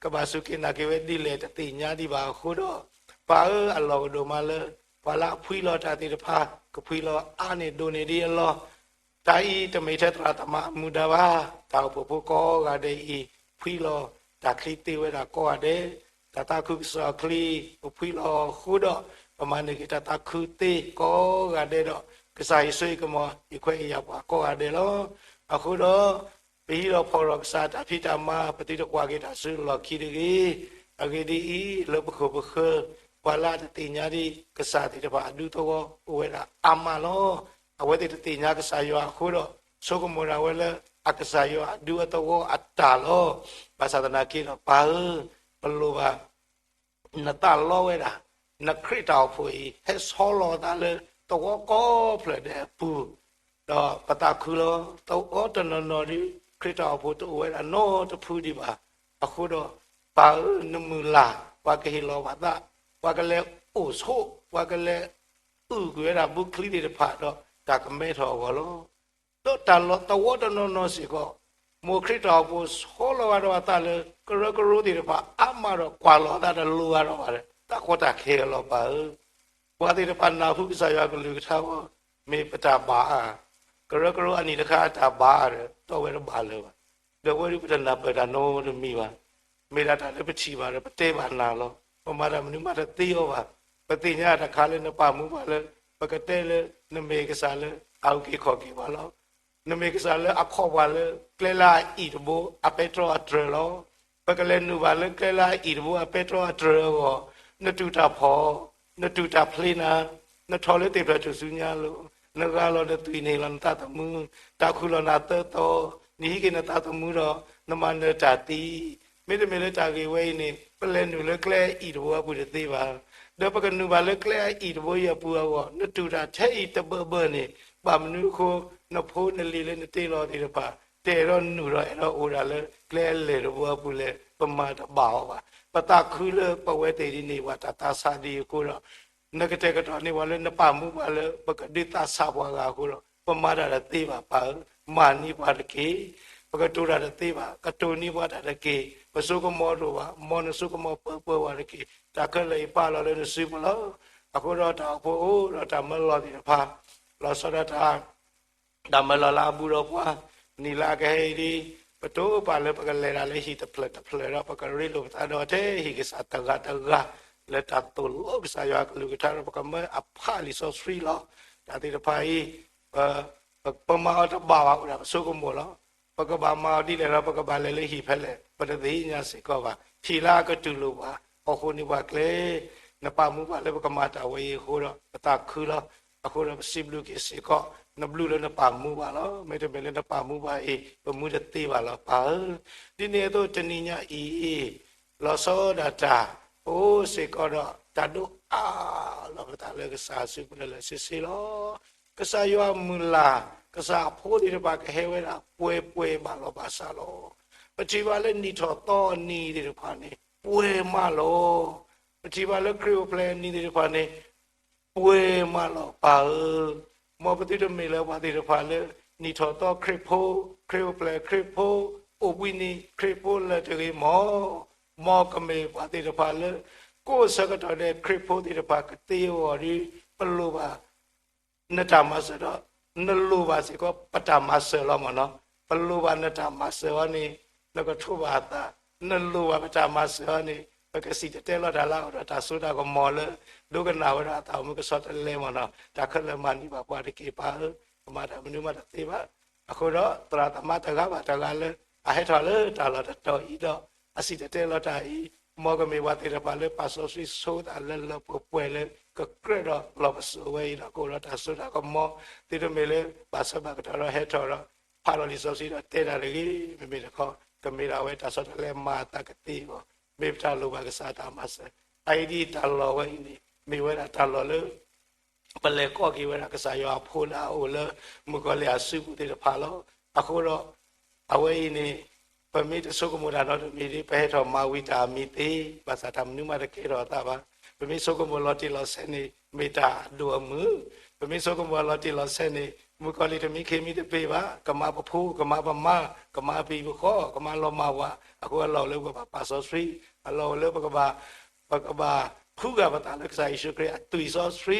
ကဘၣ်စူၢ်က့ၤနာ်က့ၤဝဲဒ်လဲၣ်တသ့ၣ်ညါဒံးဘၣ်အဃိဒီး, ပၢ်ဧၢ, အလီၢ်ကဒိၣ်မးလၢ ပှၤလၢအဖှံလီၤတၢ်သ့ၣ်တဖၣ် ကဖှံလီၤအါန့ၢ်ဒိၣ်န့ၢ်ဒံးအလီၢ်, တၢ်အံၤတမ့ၢ်ထဲသရၣ်သမါအမူဒါဘၣ်. တၢ်အိၣ်ဖှိၣ်ဖိကိးဂၤဒဲးအံၤ ဖှံလီၤတၢ်ချံသ့ဝဲဒၣ်ကိးဂၤဒဲး, တၢ်သးခုကစီၣ်အချံ ပဖှံလီၤအဃိဒီး ပမၤန့ၢ်က့ၤတၢ်သးခုသ့ကိးဂၤဒဲးဒီး ကစၢ်ယွၤဆိၣ်ဂ့ၤကမီၤ ယခွဲးယယာ်ပှၤကိးဂၤဒဲးလီၤ. အဃိဒီး ပဟံးဒီးဖီၣ်ဒီးကစၢ်တၢ်ဖံးတၢ်မၤ ပသုတကွၢ်က့ၤတၢ်ဆူလီၢ်ခံတဂ့ၤ. အဂ့ၢ်ဒ်အံၤ, လၢပခိၣ်ပဃၢၤ ပှၤလၢအတသ့ၣ်ညါဒံးကစၢ်သ့ၣ်တဖၣ်အဒူသဝီအိၣ်ဝဲဒၣ်အါမးလီၤ. အဝဲသ့ၣ်တသ့ၣ်ညါကစၢ်ယွၤအဃိဒီး ဆိကမိၣ်ဒၣ်ဝဲလၢအကစၢ်ယွၤအဒူအသဝီအတၢ်လီၤ. ဘၣ်ဆၣ်သနာ်က့ဒီး ပၢ်ဧၢ, ပလိၣ်ဘၣ် နသးလီဝဲဒၣ် နခရံာ်တၢ်အိၣ်ဖှိၣ်အံၤ ဟဲဆီလီၤအသးလၢသဝီကိးဖျၢၣ်ဒဲးအပူၤ, ဒီးပသးခုလီၤ. သဝီတနီၤနီၤဒီး ခရံာ်တၢ်အိၣ်ဖှိၣ်တအိၣ်ဝဲဒၣ်နီတဖုဒံးဘၣ်. အဃိဒီး ပၢ်ဧၢ, နမုၢ်လၢ် ပှၤကဟ့ၣ်လီၤဘၣ်သး, ပှၤကလဲၤအိၣ်ဆိး, ပှၤကလဲၤအုၣ်ကွံာ်ဝဲဒၣ်ဘုချံသ့ၣ်တဖၣ်ဒီး တၢ်ကမဲထီၣ်အဂီၢ်လီၤ. ဒီးတၢ်လီၢ်သဝီတနီၤနီၤစ့ၢ်ကီး မ်ခရံာ်တၢ်အိၣ်ဖှိၣ်ဆီလီၤဂာ်ဒီးအသးလၢ ကရၢကရိသ့ၣ်တဖၣ်အါမးဒီး ကွၢ်လီၤအသးတလိၤဂာ်ဒီးဘၣ်ဒီး တၢ်ကီတၢ်ခဲအလီၤ ပၢ်ဧၢ. ပှၤသ့ၣ်တဖၣ်နၢ်ဟူကစၢ်ယွၤကလုၢ်ကထါအဂီၢ် မ့ၢ်ပတၢ်ဘၣ်ဧါ, ကရၢကရိအနံၣ်တခါအတၢ်ဘၣ်ဧါဒီး တီဝဲတဘၣ်လၢၤဘၣ်. ဒီးဝဲဒၣ်ပတနၢ်ပၢၢ်တၢ်နီတမံၤဘၣ်. မ့ၢ်ဒၣ်တၢ်လၢပထံၣ်ဘၣ်ဒီး ပတဲဘၣ်နၤလီၤ. ပမၤတၢ်မနုၤမးတသ့အီၤဘၣ်. ပသ့ၣ်ညါတခါလၢနပာ်မူပှၤလၢ ပကတဲလၢ နမ့ၢ်ကစၢ်လၢအအုၣ်က့ၤခီၣ်က့ၤပှၤလီၤ. နမ့ၢ်ကစၢ်လၢအခီၣ်ပှၤလၢကျဲလၢအအံၣ်တဘိအပဲတြီအတြၢၤလီၤ. ပကလဲၤနုာ်ဘၣ်လၢကျဲလၢအအံၣ်တဘိအပဲတြီအတြၢၤအဂီၢ်, နတူၢ်တၢ်ဖှီၣ်, နတူၢ်တၢ်ဖျ့နၤ, နထီၣ်လၢသ့ၣ်ဖျၢၣ်ထူၣ်စုညါအလိၤ, နဂၢ်လီၤနသွံၣ်န့ၣ်လီၤနသးသမူ, တၢ်ခူၣ်လီၤနၤသၢသီ, နဟံးက့ၤနသးသမူဒီး နမၤနၢၤတၢ်သံ, မ့တမ့ၢ်လၢတၢ်ဂ့ၢ်ဝဲအံၤန့ၣ် ပလဲၤနုာ်လၢကျဲအံၣ်တဘိအပူၤတသ့ဘၣ်. ဒီးပကနုာ်ဘၣ်လၢကျဲအံၣ်တဘိအံၤအပူၤအဂီၢ်, နတူၢ်တၢ်ထဲအံၤတဘၢဘၢန့ၣ်, ဘၣ်မနုၤအဃိ နဖိနလံၤလၢနတ့လီၤသ့ၣ်တဖၣ် တအဲၣ်ဒိးနုာ်ဒီးအဲၣ်ဒိးအိၣ်ဒၣ်လၢကျဲအလဲၢ်တဘိအပူၤလဲၣ်, ပမၤတဘၣ်အီၤဘၣ်. ပသးခုလၢပဝဲသ့ၣ်ဒ်န့ၣ် ပှၤတၢ်သးဆးဒ်အဃိဒီး နကတဲာ်ကတီၤန့ၢ်ပှၤလၢနပာ်မူပှၤလၢ ပကဒုးသးဆးပှၤဂၤအဃိဒီး ပမၤတၢ်တသ့ဘၣ် ပၢ်ဧၢ, မၤန့ၢ်ပှၤတက့ၢ်. ပကတိၤတၢ်တသ့ဘၣ်, ကတိၤန့ၢ်ပှၤတၢ်တက့ၢ်. ပဆိကမိၣ်တအိၣ်ဘၣ်, မ်နဆိကမိၣ်ပၢပၢပှၤတက့ၢ်. တၢ်ခဲလၢာ်အံၤပာ်လီၤလၢနစုပူၤလီၤ. အဃိဒီးတၢ်အိၣ်ဖှိၣ်အိၣ်ဒီးတၢ်မၢလီၤသ့ၣ်တဖၣ်, လီၤဆီဒၣ်တၢ် တၢ်မၢလီၤလၢအဘူးဒီးပှၤ, နံၣ်လၢအကဟဲအံၤဒ်, ပတိၢ်ပာ်လၢပကလဲၤတၢ်လၢဟံၣ်တဖျၢၣ်တဖျၢၣ်ဒီး ပကရ့လိာ်ပသးဒီးထဲဟံၣ်ကစၢ်တဂၤတဂၤ, လၢတၢ်သိၣ်လိကစၢ်ယွၤအကလုၢ်ကထါဒီး ပကမၢအဖးလံာ်စီဆှံလီၤ. တၢ်သ့ၣ်တဖၣ်အံၤ ပမၤအီၤတဘၣ်ဘၣ်အိၣ်ဒၣ်ပဆိကမိၣ်လီၤ. ပကဘၣ်မၤအီၤဒ်လဲၣ်ဒီး ပကဘၣ်လဲၤလၢဟံၣ်ဖဲလဲၣ် ပတသ့ၣ်ညါစ့ၢ်ကီးဘၣ်. ဟံၣ်လၢအကတူၢ်လိာ်ပှၤ အိၣ်ဃိန့ၣ်ပှၤကျဲ, နပာ်မူပှၤလၢပကမၤတၢ်ဝဲအံၤအဃိဒီး ပသးခုလီၤ. အဃိဒီးပစံးဘျုးက့ၤစ့ၢ်ကီး, နဘျုးလၢနပာ်မူပှၤလီၤ. မ့တမ့ၢ်လၢနပာ်မူပှၤအံၤ ပမူတသ့ဘၣ်လီၤ ပၢ်ဧၢ. ဒ်န့ၣ်အသိးတနံၤညါအံၤ လီၤဆီဒၣ်တၢ် ပအိၣ်စ့ၢ်ကီးဒီးတၢ်ဒိးအးလီၤပသးလၢကစၢ်အစုပူၤလၢာ်လၢာ်ဆ့ဆ့လီၤ. ကစၢ်ယွၤအမုၢ်လၢ်, ကစၢ်အဖိသ့ၣ်တဖၣ်ကဟဲဝဲဒၣ်ပှဲၤပှဲၤဘၣ်လီၤဘၣ်စးလီၤ. ပထံၣ်ဘၣ်လၢနံၣ်ထီၣ်သီအနံၤသ့ၣ်တဖၣ်န့ၣ် ပှဲၤမးလီၤ. ပထံၣ်ဘၣ်လၢခရံာ်အိၣ်ဖျဲၣ်အနံၤသ့ၣ်တဖၣ်န့ၣ် ပှဲၤမးလီၤ ပၢ်ဧၢ. မ်ပသုတမ့ၢ်လၢပှၤသ့ၣ်တဖၣ်လၢ နံၣ်ထီၣ်သီခရံာ်ဖိ, ခရံာ်အိၣ်ဖျဲၣ်ခရံာ်ဖိ, အိၣ်ဘှံးနံၤခရံာ်ဖိလၢာ်တဂ့ၤမီၢ်. မ်ကမ့ၢ်ပှၤသ့ၣ်တဖၣ်လၢ ကိးဆၢကတီၢ်ဒဲးခရံာ်ဖိသ့ၣ်တဖၣ်ကသ့အဂီၢ်ဒီး ပလိၣ်ဘၣ် နတၢ်မၤစၢၤဒီး နလိၣ်ဘၣ်စ့ၢ်ကီးပတၢ်မၤစၢၤလီၤမီၢ်နီၤ. ပလိၣ်ဘၣ်နတၢ်မၤစၢၤအီၤန့ၣ် နကထိးဘၣ်အသး, နလိၣ်ဘၣ်ပတၢ်မၤစၢၤအီၤန့ၣ် ပကစံၣ်တဲၤတဲလီၤတၢ်လၢအအိၣ်ဒီးတၢ်စိတၢ်ကမီၤလၢ ဒိကနၣ်ဝဲဒၣ်အတၢ်အိၣ်မူကဆီတလဲမီၢ်နီၤ. တၢ်ခဲလၢာ်မၤန့ၢ်ဘၣ်ပှၤတက့ၢ် ပၢ်ဧၢ, ပမၤတၢ်မနုၤမးတသ့ဘၣ်. အဃိဒီးသရၣ်သမါတဂၤဘၣ်တဂၤလၢ အဟဲထီၣ်လၢတၢ်လီၢ်တတီၤအံၤဒီး အစံၣ်တဲၤတဲလီၤတၢ်အံၤ, မ်ကမ့ၢ်ပှၤသ့ၣ်တဖၣ်လၢပာ်စီဆှံဆိသးလၢလၢပှဲၤပှဲၤလၢ ကကြၢးဒီးလီၢ်ပစိာ်ဝဲအံၤဒီး ကအိၣ်ဒီးတၢ်စိတၢ်ကမီၤ, သုတမ့ၢ်လၢဘၣ်ဆၢဘၣ်ကတီၢ်ဒီးဟဲထီၣ်ဒီး ဖးထီၣ်လံာ်စီဆှံဒီးတဲတၢ်တဂ့ၤ, မ့မ့ၢ်တခီ ကမ့ၢ်ဒၣ်ဝဲတၢ်ဆီတလဲမၤအသးကသ့အဂီၢ်, မ့ၢ်ပတၢ်လိၣ်ဘၣ်ကစၢ်တၢ်မၤစၢၤ, အအံၤဒ်တၢ်လီၢ်ဝဲအံၤန့ၣ် မ့ၢ်ဝဲဒၣ်တၢ်လီၢ်လၢ ပလဲၤကိးက့ၤဝဲဒၣ်ကစၢ်ယွၤအဖိလၢအအိၣ်လၢမုၣ်ကီၤလံၢ်အစုပူၤသ့ၣ်တဖၣ်လီၤ. အဃိဒီး အဝဲအံၤန့ၣ် ပမ့ၢ်တဆိကမိၣ်တၢ်နီတမံၤဒီး ပဟဲထီၣ်မၤဝံၤတၢ်အမံၤသ့, ဘၣ်ဆၣ်တၢ်မနုၤမးတကဲထီၣ်အသးဘၣ်. ပမ့ၢ်ဆိကမိၣ်လီၤတံၢ်လီၤဆဲးန့ၣ် မ့ၢ်တၢ်အဒိၣ်အမုၢ် ပမ့ၢ်ဆိကမိၣ်လီၤတံၢ်လီၤဆဲးန့ၣ် မုၣ်ကီၤလံၢ်တမံခ့မံတပ့ၤဘၣ်, ကမၤပဖိ, ကမၤပမါ, ကမၤပဟံၣ်ပဃီ, ကမၤလီၤမၢ်ဝၤ, အဃိအလီၢ်အိၣ်လၢပကဘၣ်ပာ်စီဆှံ, အလီၢ်အိၣ်လၢပကဘၣ် ပကဘၣ်ဖှူဂၢ်ပသးလၢကစၢ်ယ့ၣ်ၡူးခရံာ်အသွံၣ်စီဆှ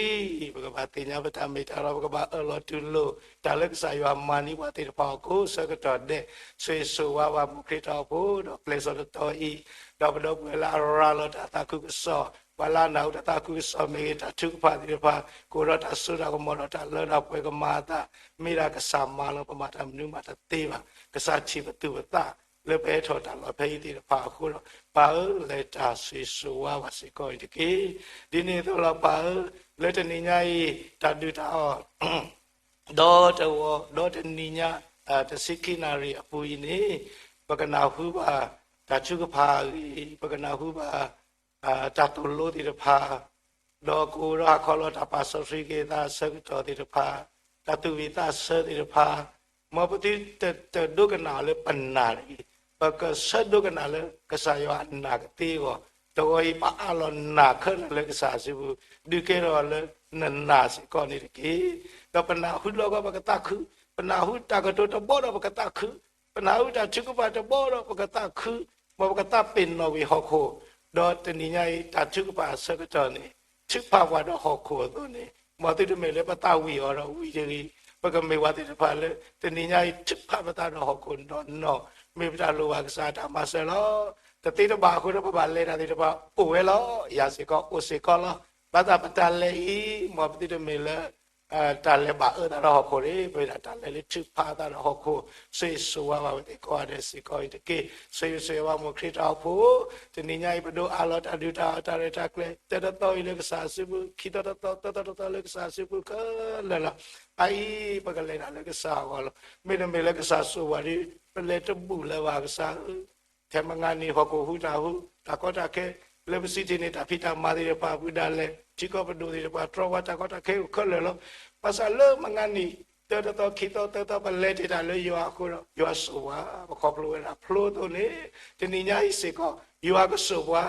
ံ, ပကဘၣ်သ့ၣ်ညါပတၢ်မ့ၢ်တၢ်တီ, ပကဘၣ်အၢၣ်လီၤတူၢ်လိာ် တၢ်လၢကစၢ်ယွၤမၤန့ၢ်ပှၤသ့ၣ်တဖၣ်အီၤ ကိးဆၢကတီၢ်ဒဲး, ဆိၣ်ဂ့ၤဆိၣ်ဝါဘၣ်မိၢ်ခရံာ်တၢ်အိၣ်ဖှိၣ် ဒီးကျဲးစၢးတတီၤအံၤ, ဒီးပဒီပုၢ်ဝဲၢ်လၢအရၤလီၤတၢ်သးခုကစီၣ်, ပှၤလၢအနၢ်ဟူတၢ်သးခုကစီၣ်မ့ၢ်ဂ့ၤ, တၢ်ထုကဖၣ်သ့ၣ်တဖၣ်, ကအိၣ်ဒီးတၢ်စိတၢ်ကမီၤဒီးတၢ်လၢတၢ်ပှဲၤကမၤအသး, မ့ၢ်ဒၣ်ကစၢ်မၤလီၤ, ပမၤတၢ်မနုၤမးတသ့ဘၣ်. ကစၢ်ထံၣ်ပသူၣ်ပသး လၢပဟဲထီၣ်တၢ်လီၢ်ဖဲအံၤသ့ၣ်တဖၣ်အဃိဒီး, ပၢ်ဧၢ, လဲၤတၢ်ဆိၣ်ဂ့ၤဆိၣ်ဝါဘၣ်စ့ၢ်ကီးအံၤတက့ၢ်. ဒ်န့ၣ်အသိးလီၤ ပၢ်ဧၢ, လၢတနံၤညါအံၤ တၢ်ဒုၣ်တၢ်အီၣ် ဒီတဝီ ဒီတနံၤညါ တဆံခံနၣ်ရံၣ်အပူၤအံၤန့ၣ်, ပကနၢ်ဟူဘၣ် တၢ်ထုကဖၣ်အဂ့ၢ်, ပကနၢ်ဟူဘၣ် တၢ်သိၣ်လိသ့ၣ်တဖၣ်, ဒီးကအိၣ်ဒီးဟးခီလီၤတၢ်ပာ်စီဆှံက့ၤသးအဆၢကတီၢ်သ့ၣ်တဖၣ်, တၢ်သူၣ်ဝံၣ်သးဆၢသ့ၣ်တဖၣ်, မ်ပသုတဒိကနၣ်လၢပနာ်တဂ့ၤ, ပကဆၢဒိကနၣ်လၢကစၢ်ယွၤအနာ်ကသ့အဂီၢ်, တဂီၤအံၤပအးလီၤနာ်ခဲလၢာ်လၢကစၢ်အစုပူၤ, ဒုးကဲထီၣ်လၢနနာ်စ့ၢ်ကီးန့ၣ်တက့ၢ်. ဒီးပနၢ်ဟူလီၤကီးပကသးခု, ပနၢ်ဟူတၢ်ကတိၤတဘီဒီးပကသးခု, ပနၢ်ဟူတၢ်ထုကဖၣ်တဘီဒီးပကသးခု, မ်ပကသးပ့ၤနီၣ်ဝံၤဟီၣ်ခိၣ်, ဒီးတနံၤညါအံၤ တၢ်ထုကဖၣ်အဆၢကတီၢ်န့ၣ် ထုကဖၣ်ပှၤဒီးဟီၣ်ခိၣ်အသိးန့ၣ်, မ်သုတမ့ၢ်လၢပသးဝံၣ်အီၤဒီးဝံၣ်တဂ့ၤ, ပကမ့ၢ်ပှၤသ့ၣ်တဖၣ်လၢ တနံၤညါအံၤ ထုကဖၣ်ပသးဒီးဟီၣ်ခိၣ်နီၢ်နီၢ်, မ့ၢ်ပတၢ်လိၣ်ဘၣ်ကစၢ်တၢ်မၤစၢၤလီၤ. တသ့တဘၣ်အဃိဒီး ပဘၣ်လဲၤတၢ်သ့ၣ်တဖၣ်အိၣ်ဝဲလီၤ, ယၤစ့ၢ်ကီးအိၣ်စ့ၢ်ကီးလီၤ. ဘၣ်ဆၣ်ပတၢ်လဲၤအံၤ မ်ပသုတမ့ၢ်လၢ တၢ်လဲၤဘၣ်အၢသးဒီးဟီၣ်ခိၣ်န့ၣ် ပမ့ၢ်ဒၣ်တၢ်လဲၤလၢထုကဖၣ်သးဒီးဟီၣ်ခိၣ်, ဆိၣ်ဂ့ၤဆိၣ်ဝါဘၣ်ပသ့ၣ်ကိးဂၤဒဲးစ့ၢ်ကီးအံၤတက့ၢ်. ဆိၣ်ဂ့ၤဆိၣ်ဝါဘၣ်မိၢ်ခရံာ်တၢ်အိၣ်ဖှိၣ်, တနံၤညါအံၤ ပဒိးအးလီၤတၢ်ဒုၣ်တၢ်အီၣ်တၢ်ရဲၣ်တၢ်ကျဲၤ တၢတသီအံၤလၢကစၢ်အစုပူၤ, ခံသီတသီ သၢသီတသီလၢကစၢ်အစုပူၤခဲလၢာ်လီၤ. အအံၤ ပကလဲၤတၢ်လၢကစၢ်အဂီၢ်လီၤ. မ့တမ့ၢ်လၢကစၢ်စိာ်ပှၤဒီး ပလဲၤတဘူၣ်လၢၤဘၣ်ကစၢ်ဧၢ ထဲမုၢ်ဂၤနံၤ ဟီၣ်ခိၣ်ဟူးတၢ်ဟူး, တၢ်ကီတၢ်ခဲ လၢပစုထံၣ်န့ၣ် တၢ်ဖံးတၢ်မၤသ့ၣ်တဖၣ် ပုၢ်ဒၣ်လဲၣ် ထံကီၢ်ပဒိၣ်သ့ၣ်တဖၣ် တြီပှၤ တၢ်ကီတၢ်ခဲအိၣ်ခဲလၢာ်လီၤ. ဘၣ်ဆၣ်လၢမုၢ်ဂၤနံၤ တၢတသီ ခံသီ သၢသီ ပလဲၤတ့ၢ်တၢ်လၢယွၤအဃိဒီး ယွၤစိာ်ပှၤ, ပခီဖျိဝဲဒၣ်ဖျိအသိးန့ၣ်, တနံၤညါအံၤစ့ၢ်ကီး ယွၤကစိာ်ပှၤ,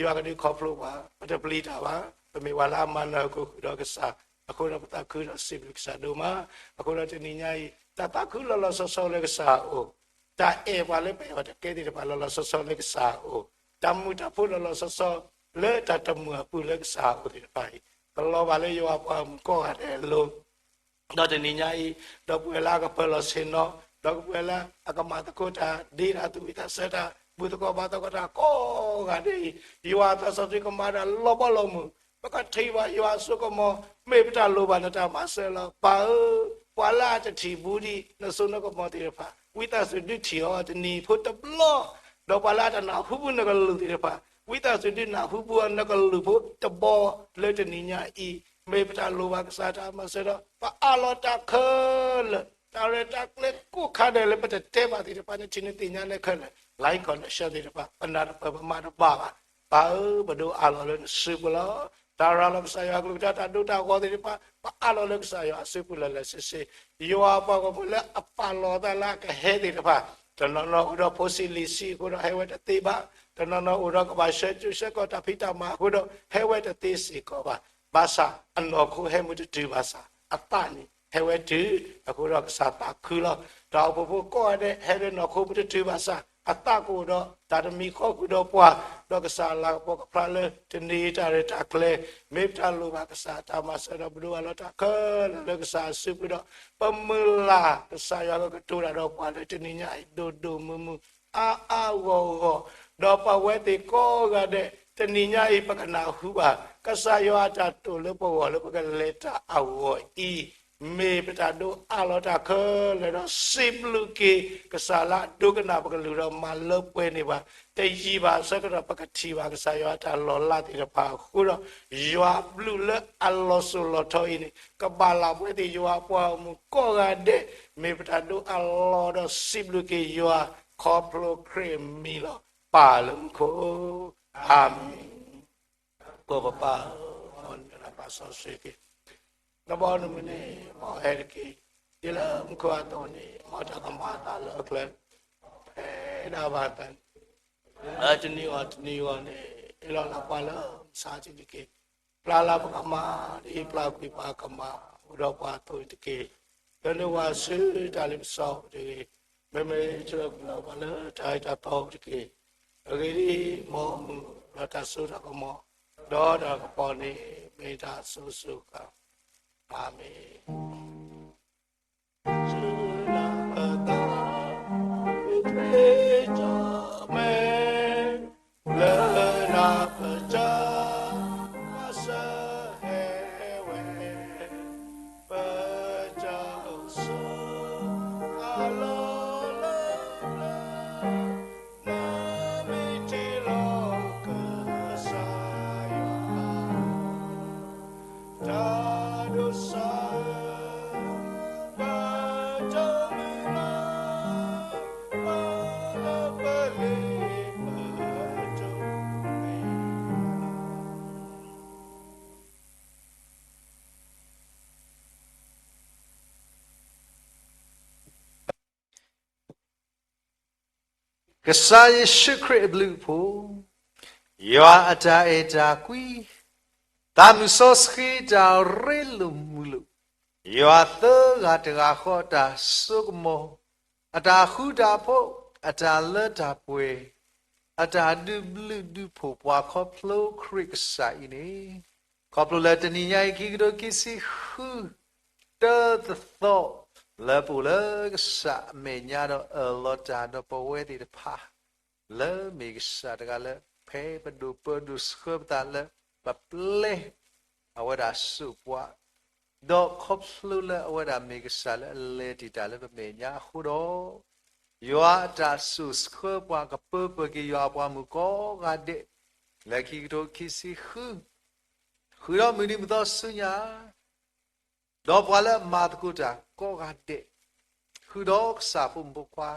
ယွၤကဒုးခီဖျိပှၤ, ပတပျံၤတၢ်ဘၣ်, ပမ့ၢ်ပှၤလၢအမၤနၢၤအဃုာ်ဒီးကစၢ်, အဃိဒီးပသးခုဒီးစံးဘျုးကစၢ်ဒိၣ်မး, အဃိဒီးတနံၤညါအံၤ တၢ်သးခုလီၤလီၤဆီဆီလၢကစၢ်အအိၣ်, တၢ်အဲၣ်ပှၤလၢပအဲၣ်အီၤတကဲသ့ၣ်တဖၣ်လီၤလီၤဆီဆီလၢကစၢ်အအိၣ်, တၢ်မုာ်တၢ်ဖိလီၤလီၤဆီဆီ လၢတၢ်တမုာ်အပူၤလၢကစၢ်အအိၣ်သ့ၣ်တဖၣ်အံၤ, ကလီၤဘၣ်လၢယွၤအပှၤဂီၢ်မုၢ်ကိးဂၤဒဲးအလိၤ, ဒီးတနံၤညါအံၤ, ဒီပုၢ်ဝဲၢ်လၢအကပၢၤလီၤဆ့ၣ်နီၤ, ဒီပုၢ်ဝဲၢ်လၢအကမၤသကိးတၢ် ဒ့တၢ်သူၣ်ဝံၣ်သးဆၢတၢ် ဘူၣ်သကိးဘါသကိးတၢ်ကိးဂၤဒဲးအံၤ, ယွၤအသးစီဆှံကမၤတၢ်လီၤဘီလီၤမုၢ်, ပကထံၣ်ဘၣ်ယွၤအစိကမီၤ, မ့ၢ်ပတၢ်လိၣ်ဘၣ်နတၢ်မၤစၢၤလီၤ. ပၢ်ဧၢ, ပှၤလၢအတထံၣ်ဘူးဒံး နစိနကမီၤသ့ၣ်တဖၣ်, ဝံသးစူၤဒုးထံၣ်အီၤတနံၤဖိတဘျီ, ဒီးပှၤလၢအတနၢ်ဟူဘူးနကလုၢ်သ့ၣ်တဖၣ်, ဝံသးစူၤဒုးနၢ်ဟူဘူးအီၤနကလုၢ်ဖိတဘျီ လၢတနံၤညါအံၤ, မ့ၢ်ပတၢ်လိၣ်ဘၣ်ကစၢ်တၢ်မၤစၢၤဒီး ပအးလီၤတၢ်ခဲလၢာ်, တၢ်ရဲၣ်တၢ်ကျဲၤကိးခါဒဲးလၢပတတဲဘၣ်သ့ၣ်တဖၣ် နထံၣ်နသ့ၣ်ညါနဲခဲလၢာ်, လၢ connection သ့ၣ်တဖၣ် ပနၢ်တပၢၢ်ပမၤတဘၣ်ဘၣ်. ပၢ်ဧၢ, ပဒိးအးလီၤလၢနစုပူၤလီၤ. တၢ်ရၤလီၤကစၢ်ယွၤအကလုၢ်ကထါ တၢ်ဒိတၢ်ဂီၤသ့ၣ်တဖၣ် ပအးလီၤလၢကစၢ်ယွၤအစုပူၤလၢ်လၢ်ဆ့ဆ့, ယွၤအပှၤဂီၢ်မုၢ်လၢအပာ်လီၤအသးလၢအကဟဲသ့ၣ်တဖၣ်, တနီၤနီၤအိၣ်ဒီးဖိဆံးလံၤဆံးအဃိဒီးဟဲဝဲတသ့ဘၣ်, တနီၤနီၤအိၣ်ဒီးကဘၣ်ဆှၢစူးဆှၢကိၢ်တၢ်ဖံးတၢ်မၤအဃိဒီးဟဲဝဲတသ့စ့ၢ်ကီးဘၣ်. ဘၣ်ဆၣ်အနီၢ်ခိဟဲမုၢ်တတုၤဘၣ်ဆၣ် အသးန့ၣ် ဟဲဝဲတုၤ, အဃိဒီးကစၢ်သးခုလီၤ. တၢ်အိၣ်ဖှိၣ်ဖိကိးဂၤဒဲးဟဲလၢနီၢ်ခိမုၢ်တတုၤဘၣ်ဆၣ် အသးကအိၣ်ဒီးတၢ်တမံၤဃီဃုာ်ဒီးပှၤ, ဒီးကစၢ်အလၤကပီၤကဖျါလၢတနံၤအံၤတၢ်ရဲၣ်တၢ်ကျဲၤ, မ့ၢ်ပတၢ်လိၣ်ဘၣ်ကစၢ်တၢ်မၤစၢၤဒီးပဒိးအးလီၤတၢ်ခဲလၢာ်လၢကစၢ်အစုပူၤဒီး ပမုၢ်လၢ်ကစၢ်ယွၤကကတိၤတၢ်ဒီးပှၤလၢတနံၤညါအံၤ ဒိၣ်ဒိၣ်မုၢ်မုၢ် အါအါဂီၢ်ဂီၢ်, ဒီးပဝဲသ့ၣ်ကိးဂၤဒဲး တနံၤညါအံၤ ပကနၢ်ဟူဘၣ် ကစၢ်ယွၤအတၢ်တိာ်လၢပဂီၢ်လၢပကလဲၤတၢ်အဂီၢ်အံၤ, မ့ၢ်ပတၢ်ဒိးအးလီၤတၢ်ခဲလၢာ်ဒီးစံးဘျုးက့ၤ ကစၢ်လၢအဒိကနၣ်ပကလုၢ်ဒီးမၤလၢပှဲၤန့ၢ်ဘၣ်, တယံာ်ဘၣ်ဆၢကတီၢ် ပကထံၣ်ဘၣ်ကစၢ်ယွၤအတၢ်လီၤလးသ့ၣ်တဖၣ်အဃိဒီး ယွၤအဘျုးလၢအလီၤစိၤလီၤထီအံၤန့ၣ် ကဘၣ်လၢပဝဲသ့ၣ်ယွၤအပှၤဂီၢ်မုၢ်ကိးဂၤဒဲး, မ့ၢ်ပတၢ်ဒိးအးလီၤဒီးစံးဘျုးက့ၤယွၤ ခီဖျိခရံာ်အမံၤလီၤ. ပၢ်လၢမူခိၣ်, အၤမ့ၣ်. ကိးပပၢ်ဧၢ, မ်နတၢ်ပာ်စီဆှံက့ၤ နဘီနမုၢ်န့ၣ် မ်အဟဲတက့ၢ်. ဒ်လၢမူခိၣ်အသိးန့ၣ် မ်တၢ်ကမၤအသးလၢအချၢ ဖဲဒၣ်ဘၣ်သးန့ၣ် လၢတနံၤအဂီၢ်တနံၤအဂီၢ်န့ၣ် ဟ့ၣ်လီၤလၢပှၤလၢမုၢ်ဆါတနံၤက့ၤ, ပျၢ်လၢပကမၤ ဒ်ပျၢ်ကွံာ်ပှၤကမၤ အိၣ်ဒီးပှၤအသိးန့ၣ်တက့ၢ်. ဒီးန့ၢ်ဝဲဆူတၢ်လ့ပစီတဂ့ၤ, မ့မ့ၢ်ဆၢကလီၤပှၤလၢတၢ်အၢတၢ်သီတက့ၢ်. အဂ့ၢ်ဒ်အံၤ, မ်အမုာ်လၢတၢ်စိတၢ်ကမီၤ, ဒီးတၢ်ကပီၤန့ၣ် မ့ၢ်တၢ်စိၤစိၤဃၣ်. အၤမ့ၣ်. လၢနၤပကစၢ် ပစၢ်ဟဲဝဲ, ပစၢ်အိၣ်ဆိးအလီၢ်လၢပျၢၤ, နမ့ၢ်တ့လီၤကစၢ်ယွၤ တၢ်ဒိးစၢ်, ပတမုၢ်လၢ်, ပလၢပလ့ပတမ့ၢ် ကစၢ်ယ့ၣ်ၡူးခရံာ်အဘျုးအဖှိၣ်, ယွၤအတၢ်အဲၣ်တၢ်ကွံ, သးမုၢ်စီဆှံတၢ်ရ့လိာ်မုာ်လိာ်, ယွၤသၢဂၤတဂၤဃီအတၢ်စိကမီၤ, အတၢ်ဃူတၢ်ဖိး, အတၢ်လၢတၢ်ပှဲၤ, အတၢ်ဒုးဘျုးဒုးဖှိၣ်ပှၤခီဖျိခရံာ်ကစၢ်အံၤန့ၣ်, ခီဖျိလၢတနံၤညါအံၤ ခံကထိခံဆံဃု တၢ်တသီ လၢပအိၣ်လၢကစၢ်အမဲာ်ညါဒီးအၢၣ်လီၤတၢ်ဒီးပဝဲသ့ၣ်တဖၣ် လၢမ့ၢ်ကစၢ်တဂၤလၢ ဖဲပဒိၣ်ပၢဒိၣ်ဆှၢပသးလၢ ပပျဲ အဝဲဒၣ်စိးပှၤ, ဒီးခီဖျိလၢအဝဲဒၣ်မ့ၢ်ကစၢ်လၢအလဲၤတ့ၢ်တၢ်လၢပမဲာ်ညါအဃိဒီး, ယွၤအတၢ်စိးဆှၢပှၤကပၢပၢၢ်က့ၤယွၤအပှၤမုၣ်ကိးဂၤဒဲး, လၢခံကထိခံဆံဃု ဃုာ်ဒီးမုၢ်နံၤမုၢ်သီဆူညါ ဒီးပှၤလၢအမၤသကိးတၢ်ကိးဂၤဒဲး, ဃုာ်ဒီးကစၢ်ဖိမုၣ်ဖိခွါ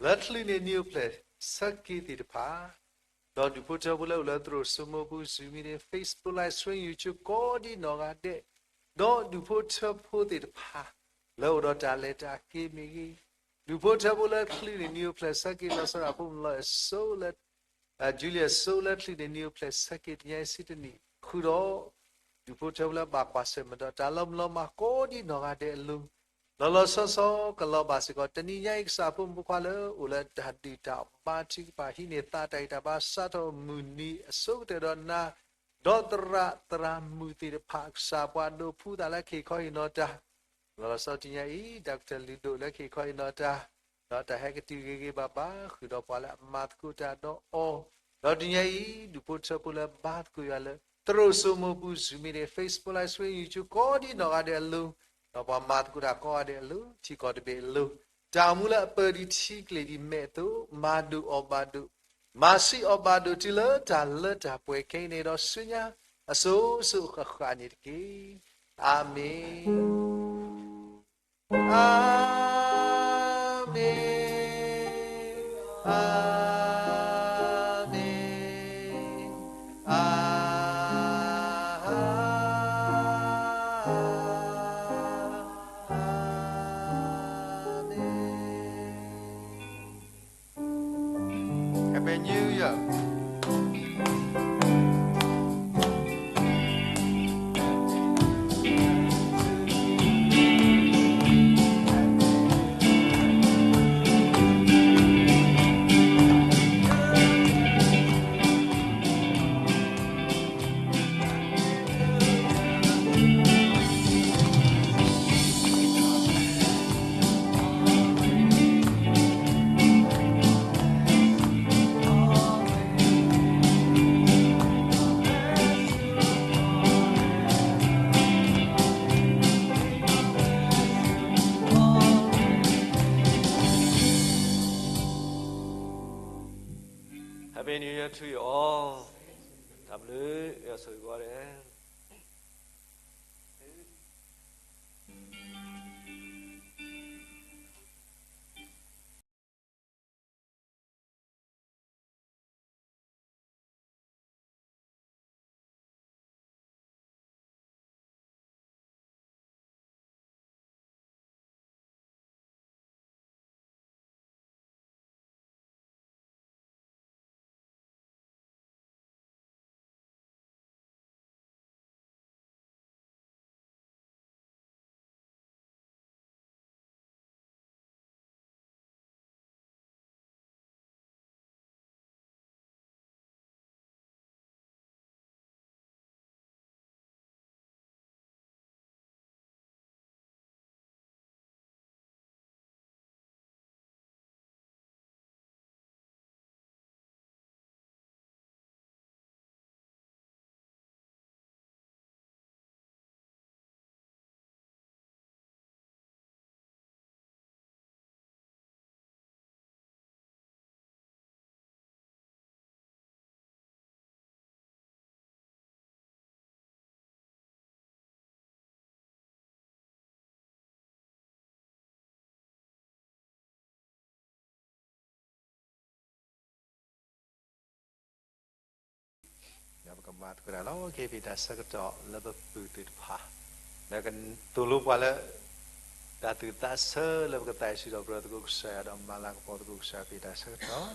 လၢချုးန့ၢ်နံၣ်အိၣ်ဖျဲၣ်ဆၢက့ၤသ့ၣ်တဖၣ်, ဒီးဒူၣ်ဖိထၢဖိလၢအိၣ်လၢသရိာ်စိမိၢ်ပူၤ Zoom meeting, Facebook Live Stream, YouTube ကိးဒံနီၢ်ဂၤဒဲး, ဒီးဒူၣ်ဖိထၢဖိသ့ၣ်တဖၣ် လၢအိၣ်ဒီးတၢ်လဲၤတၢ်က့ၤမ့ၢ်ဂ့ၤ, ဒူၣ်ဖိထၢဖိလၢချုးန့ၢ်နံၣ်အိၣ်ဖျဲၣ်ဆၢက့ၤ လီၤဆီဒၣ်တၢ်ဖိမုၣ်လီၤအဲၣ်စိလၢ Julie စိလၢချုးန့ၢ်နံၣ်အိၣ်ဖျဲၣ်ဆၢက့ၤတနံၤအံၤဆံတနံၣ်, ဃုာ်ဒီး ဒူၣ်ဖိထၢဖိလၢဘၣ်ကွၢ်ဆၢၣ်မဲာ်ဒီးတၢ်လီၤမုၢ်လီၤမၢ်ကိးဒံနီၢ်ဂၤဒဲးအလိၤ, လီၤလီၤဆီဆီကလီၤဘၣ်စ့ၢ်ကီး တနံၤညါအံၤကစၢ်ဖိမုၣ်ဖိခွါလၢအိၣ်လၢတၢ်ဒုၣ်တၢ်အီၣ်ဘါထုကဖၣ် ဟံးန့ၢ်သးတၢ်ဂံၢ်တၢ်ဘါ စးထီၣ်မုၢ်နံၤအဆိကတၢၢ်ဒီးနၤ, ဒီးသရၣ်သရၣ်မုၣ်သ့ၣ်တဖၣ် ကစၢ်ပှၤဒိးဖှူသးလၢကဟ့ၣ်ခီဟ့ၣ်နီၤတၢ်, လီၤလီၤဆီဆီတနံၤညါအံၤ Doctor လုၢ်ဒိၣ်လၢကဟ့ၣ်ခီဟ့ၣ်နီၤတၢ်, ဒီးတၢ်ဟဲကတုၤဂ့ၤဂ့ၤဘၣ်ဘၣ် ဃုာ်ဒီးပှၤလၢအမၤသကိးတၢ်ဒီးအီၤ, ဒီးတနံၤညါအံၤ ဒူၣ်ဖိထၢဖိလၢဘါသကိးယွၤလၢ သရိာ်စိမိၢ်ပူၤ Zoom meeting, Facebook Live Stream, YouTube ကိးဒံနီၢ်ဂၤဒဲးအလိၤ, ဒီးပှၤမၤသကိးတၢ်ကိးဂၤဒဲးအလိၤ, ထံကီၢ်တဘ့ၣ်အလိၤ, တၢ်အိၣ်မူလၢအပၢၢ်ဒံးထံကျိၣ်ဒံးမဲာ်အသိး မၤဒိၣ်အီၣ်ဘၣ်ဒိၣ်, မၤဆံးအီၣ်ဘၣ်ဒိၣ်တုၤလၢတၢ်လၢတၢ်ပှဲၤခဲအံၤန့ၣ်ဒီးဆူညါ အစိၤစိၤဃၣ်ဃၣ်န့ၣ်တက့ၢ်. အၤမ့ၣ်. အၤမ့ၣ်, အၤမ့ၣ်, အၤမ့ၣ်. Happy New Year. Happy New Year to you all. တၢ်ဘျုး ယွၤဆိၣ်ဂ့ၤကိးဂၤဒဲး. မၤသကိးတၢ်လီၤ. ကဟ့ၣ်ပတၢ်ဆၢကတီၢ်လၢပပုၢ်သ့ၣ်တဖၣ် လၢကသိၣ်လိပှၤလၢ တၢ်သူၣ်သးဆၢလၢပကသးဆူၣ်ထီၣ်ပတြၢၤသကိးကစၢ်ယွၤ ဒီးမၤလၤကပီၤသကိးကစၢ်ယွၤ ကဟ့ၣ်တၢ်ဆၢကတီၢ်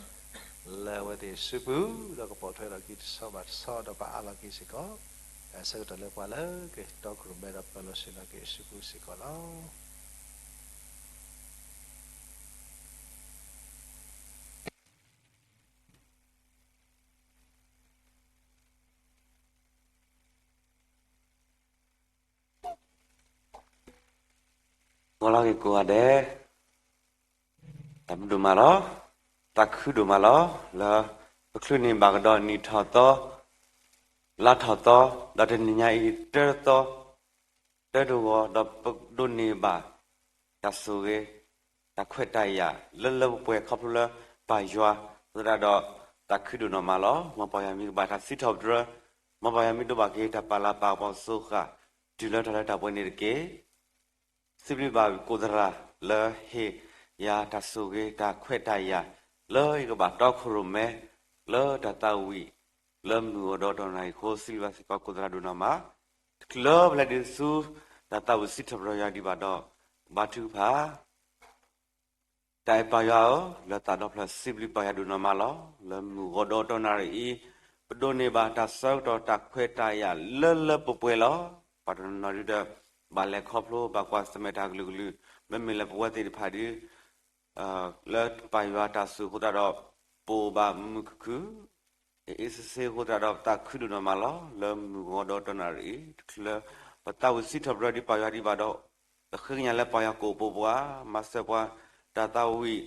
လၢအဝဲသ့ၣ်အစုပူၤ ဒီးကပိာ်ထွဲထီၣ်က့ၤတဆီဘၣ်တဆီ ဒီးပအးလီၤက့ၤစ့ၢ်ကီး တၢ်ဆၢကတီၢ်လၢပှၤလၢကတီခိၣ်ရိၣ်မဲဒီးပၢၤလီၢ်ဆ့ၣ်နီၤက့ၤအစုပူၤစ့ၢ်ကီးလီၤ. ဂီၤလၢဂ့ၤကိးဂၤဒဲး, တၢ်ဘျုးဒိၣ်မးလီၤ. သးခုဒိၣ်မးလီၤ လၢပချုးန့ၢ်ဘၣ်ကဒီးနံၣ်ထီၣ်သီ, လါထီၣ်သီ, ဒီးတနံၤညါအံၤ တၢသီ, တၢတဂီၤ, ဒီးပဒိးန့ၢ်ဘၣ် တၢ်ဆိၣ်ဂ့ၤ, တၢ်ခွဲးတၢ်ယာ် လၢလၢပှဲၤပှဲၤခီဖျိလၢပၢ်ယွၤ, အဃိသတးဒီး သးခုဒိၣ်နီၢ်မးလီၤ. မ်ပၢ်ယွၤမ့ၢ်ကဘၣ်တၢ်စံးထီၣ်ပတြၢၤ, မ်ပၢ်ယွၤမ့ၢ်ဒိးဘၣ်က့ၤတၢ်ပာ်လၤပာ်ကပီၤစိဃာ် တုၤလၢတၢ်လၢတၢ်ပှဲၤန့ၣ်တက့ၢ်. စံးဘျုးဘၣ်ကိးသရၣ်လၢဟ့ၣ်ယၤတၢ်ဆိၣ်ဂ့ၤ တၢ်ခွဲးတၢ်ယာ် လၢယကဘၣ်တီခိၣ်ရိၣ်မဲ လၢတၢ်သးဝံၣ် လၢမုၢ်ဂီၤဒီးတီနၢ်အံၤအဃိ စံးဘျုးဘၣ်စ့ၢ်ကီးကိးသရၣ်ဒိၣ်နီၢ်မး, တချုးလၢပလဲၤဒုးဆူ တၢ်သးဝံၣ်စံးထီၣ်ပတြၢၤယွၤဒံးဘၣ်ဒီး ဘါထုကဖၣ် တၢ်အဲၣ်ပၢ်ယွၤဧၢ, လၢသးဒီဖျၢၣ်စံးဘျုးပၢ်ယွၤဒိၣ်နီၢ်မးလီၤ. လၢမုၢ်ဂီၤဒီးတီနၢ်အံၤ ပဒိးန့ၢ်ဘၣ်တၢ်ဆၢကတီၢ်တၢ်ခွဲးတၢ်ယာ်လၢလၢပှဲၤပှဲၤလီၤ. ပှၤတနီၤနီၤဒုဒီး ဘၣ်လဲၤခီဖျိ ဘၣ်ကွၢ်ဆၢၣ်မဲာ်တၢ်ကလုာ်ကလုာ်, မ့မ့ၢ်လၢပဝဲသ့ၣ်တဖၣ်ဒု လၢပၢ်ယွၤတၢ်ဆိၣ်အဃိသတးဒီး ပအိၣ်ဘၣ်မုာ်မုာ်ခုၣ်ခုၣ် အ့ၣ်အ့ၣ်စ့စ့အဃိသတးဒီး ပသးခုဒိၣ်နီၢ်မးလီၤ. လၢမုၢ်ဂီၤဒီးတီနၢ်အံၤ တချုးလၢ ပသးဝံၣ်စံးထီၣ်ပတြၢၤဒံးပၢ်ယွၤဒံးဘၣ်ဒီး ပဃ့ကညးလၢပၢ်ယွၤကအိၣ်ပိာ်ပှၤ မၤစၢၤပှၤ တၢ်သးဝံၣ်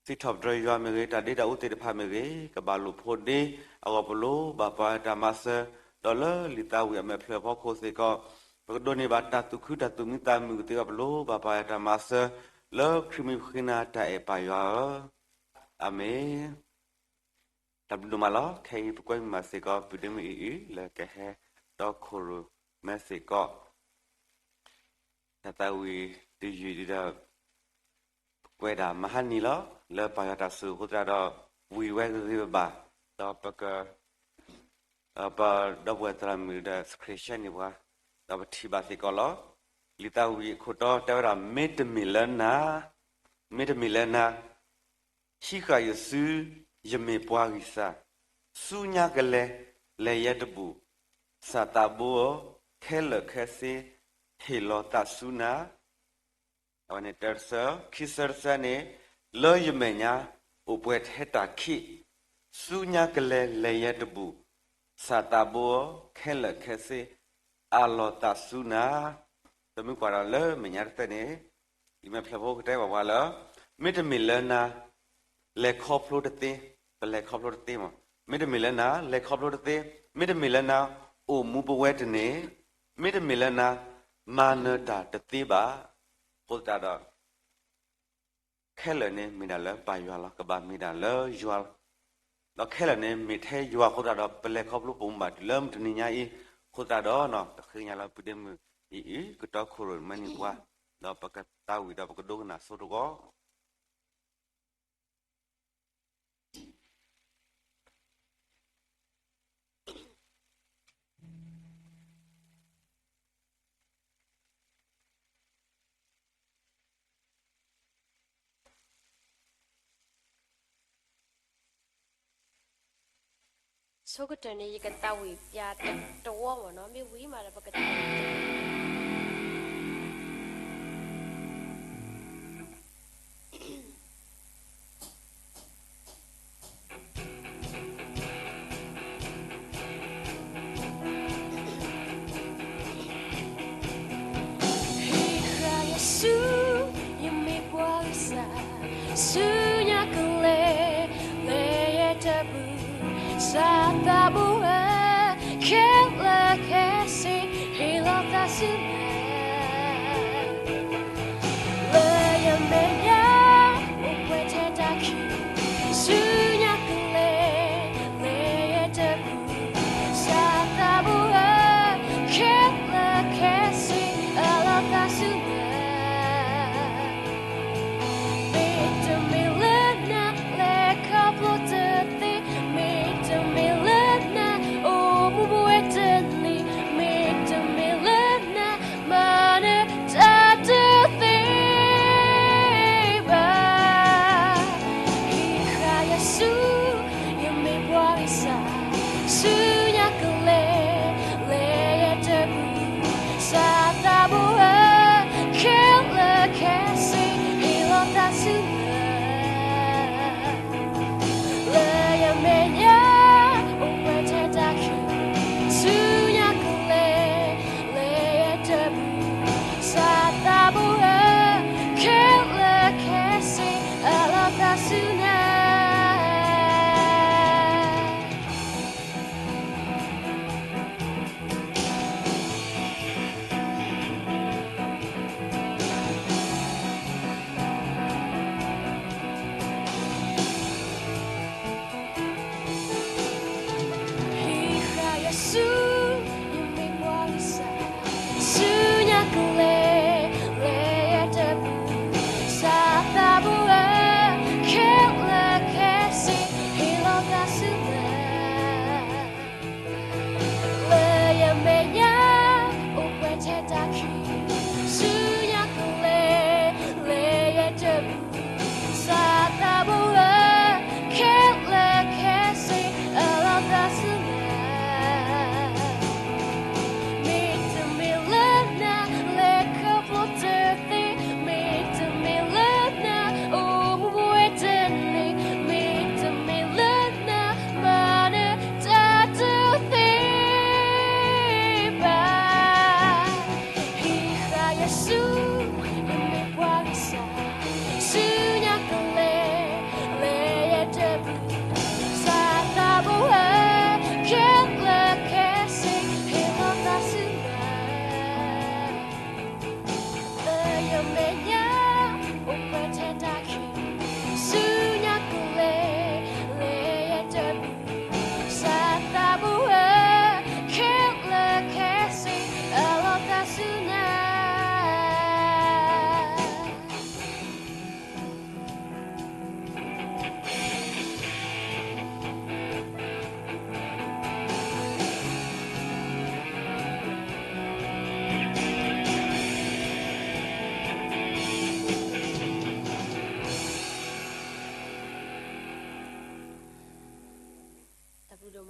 စံးထီၣ်ပတြၢၤယွၤမ့ၢ်ဂ့ၤ, တၢ်ဒ့တၢ်အူသ့ၣ်တဖၣ်မ့ၢ်ဂ့ၤ, ကဘၣ်လိာ်ဖိးဒ့အဂီၢ် ပလိၣ်ဘၣ်ပၢ်ယွၤတၢ်မၤစၢၤ, ဒီးလၢလံာ်သးဝံၣ်အမဲာ်ဖျၢၣ်ဖီခိၣ်စ့ၢ်ကီး ပကဒိးန့ၢ်ဘၣ်တၢ်သူၣ်ခုတၢ်သူၣ်မံသးမုာ်ကသ့အဂီၢ် ပလိၣ်ဘၣ်ပၢ်ယွၤတၢ်မၤစၢၤ, လၢခရံာ်မံၤပဃ့နၤ တၢ်အဲၣ်ပၢ်ယွၤဧၢ, အၤမ့ၣ်. တၢ်ဘျုးဒိၣ်မးလီၤ. ခဲအံၤပကွဲမုာ်မးစ့ၢ်ကီး ပုၢ်ဒ့မုၣ်အံၤအံၤ လၢကဟဲတီခိၣ်ရိၣ်မဲစ့ၢ်ကီး တၢ်သးဝံၣ်တယုၢ်ဒုဒီး ပကွဲးဒၣ်မဟါနံၤလီၤ. လၢပၢ်ယွၤတၢ်ဆိၣ်အဃိသတးဒီး ဝံၤဝဲဂ့ၤဂ့ၤဘၣ်ဘၣ်, ဒီးပက ပဒီပုၢ်ဝဲၢ်သရၣ်မုၣ်ဒီး screenshot န့ၢ်ပှၤ, ဒီးပထံၣ်ဘၣ်စ့ၢ်ကီးလီၤ. လံာ်သးဝံၣ်အခိၣ်တီတဲဝဲဒၣ် မ့တမ့ၢ်လၢနၤ, မ့တမ့ၢ်လၢနၤ ဟံးဃာ်ယစု, ယမ့ၢ်ပှၤဂံၢ်စၢ်, ဆူညါကလဲၤ, လဲၤယဲတဘူၣ်, စၢ်သးဘိဧၢ, ခဲလၢာ်ခဲဆ့, ဟ့ၣ်လီၤသးဆူနၤ အဝဲန့ၣ်တၢတဆၢ, ခံဆၢတဆၢန့ၣ်, လၢယမဲာ်ညါအိၣ်ပှဲၤထဲတၢ်ခံး, ဆူညါကလဲၤလဲၤယဲတဘူၣ်, စၢ်သးဘိဧၢ, ခဲလၢာ်ခဲဆ့, အးလီၤသးဆူနၤ. ပမ့ၢ်ကွၢ်ဒီးလၢမဲာ်ညါတသ့န့ၣ်, လံာ်မဲာ်ဖျၢၣ်ဖိကတဲဘၣ်ပှၤလၢ, မ့တမ့ၢ်လၢနၤ လဲၤခီဖျိတသ့, ပလဲၤခီဖျိတသ့မး, မ့တမ့ၢ်လၢနၤ လဲၤခီဖျိတသ့, မ့တမ့ၢ်လၢနၤ အိၣ်မူပဝဲတန့ၢ်, မ့တမ့ၢ်လၢနၤ မၤနၢၤတၢ်တသ့ဘၣ်. အဃိသတးဒီး ခဲလၢာ်န့ၣ်မ့ၢ်ဒၣ်လၢပၢ်ယွၤလီၤ, ကဘၣ်မ့ၢ်ဒၣ်လၢယွၤလီၤ. ဒီးခဲလၢာ်န့ၣ်မ့ၢ်ထဲယွၤအဃိသတးဒီး ပလဲၤခီဖျိပိာ်မုၣ်ဘၣ်တုၤလၢမုၢ်တနံၤညါအံၤ, အဃိသတးဒီး တဃ့ကညးလၢပုၢ်ဒ့မုၣ်အံၤအံၤ ကတီခိၣ်ရိၣ်မဲန့ၢ်ပှၤ, ဒီးပကသးဝံၣ်ဒီးပကဒိကနၣ်ဆိတဂီၢ်. ဆိကတၢၢ်န့ၣ် ယကသးဝံၣ်ပျၢ်တဝီမ့ၢ်နီၤ, မ့ၢ်ဝံၤမးဒီးပကသးဝံၣ် ဟ့ၣ်ဃာ်ယစု, ယမ့ၢ်ပှၤဂံၢ်စၢ်, ဆူညါကလဲၤ, လဲၤယဲတဘူၣ်, စၢ်သးဘိဧၢ, ခဲလၢာ်ခဲဆ့, ဟ့ၣ်လီၤသးဆူနၤ လၢယမဲာ်ညါ အိၣ်ပှဲၤထဲတၢ်ခံး, ဆူညါကလဲၤ, လဲၤယဲတဘူၣ်, စၢ်သးဘိဧၢ, ခဲလၢာ်ခဲဆ့, အးလီၤသးဆူနၤ မ့တမ့ၢ်လၢနၤ လဲၤခီဖျိတသ့, မ့တမ့ၢ်လၢနၤ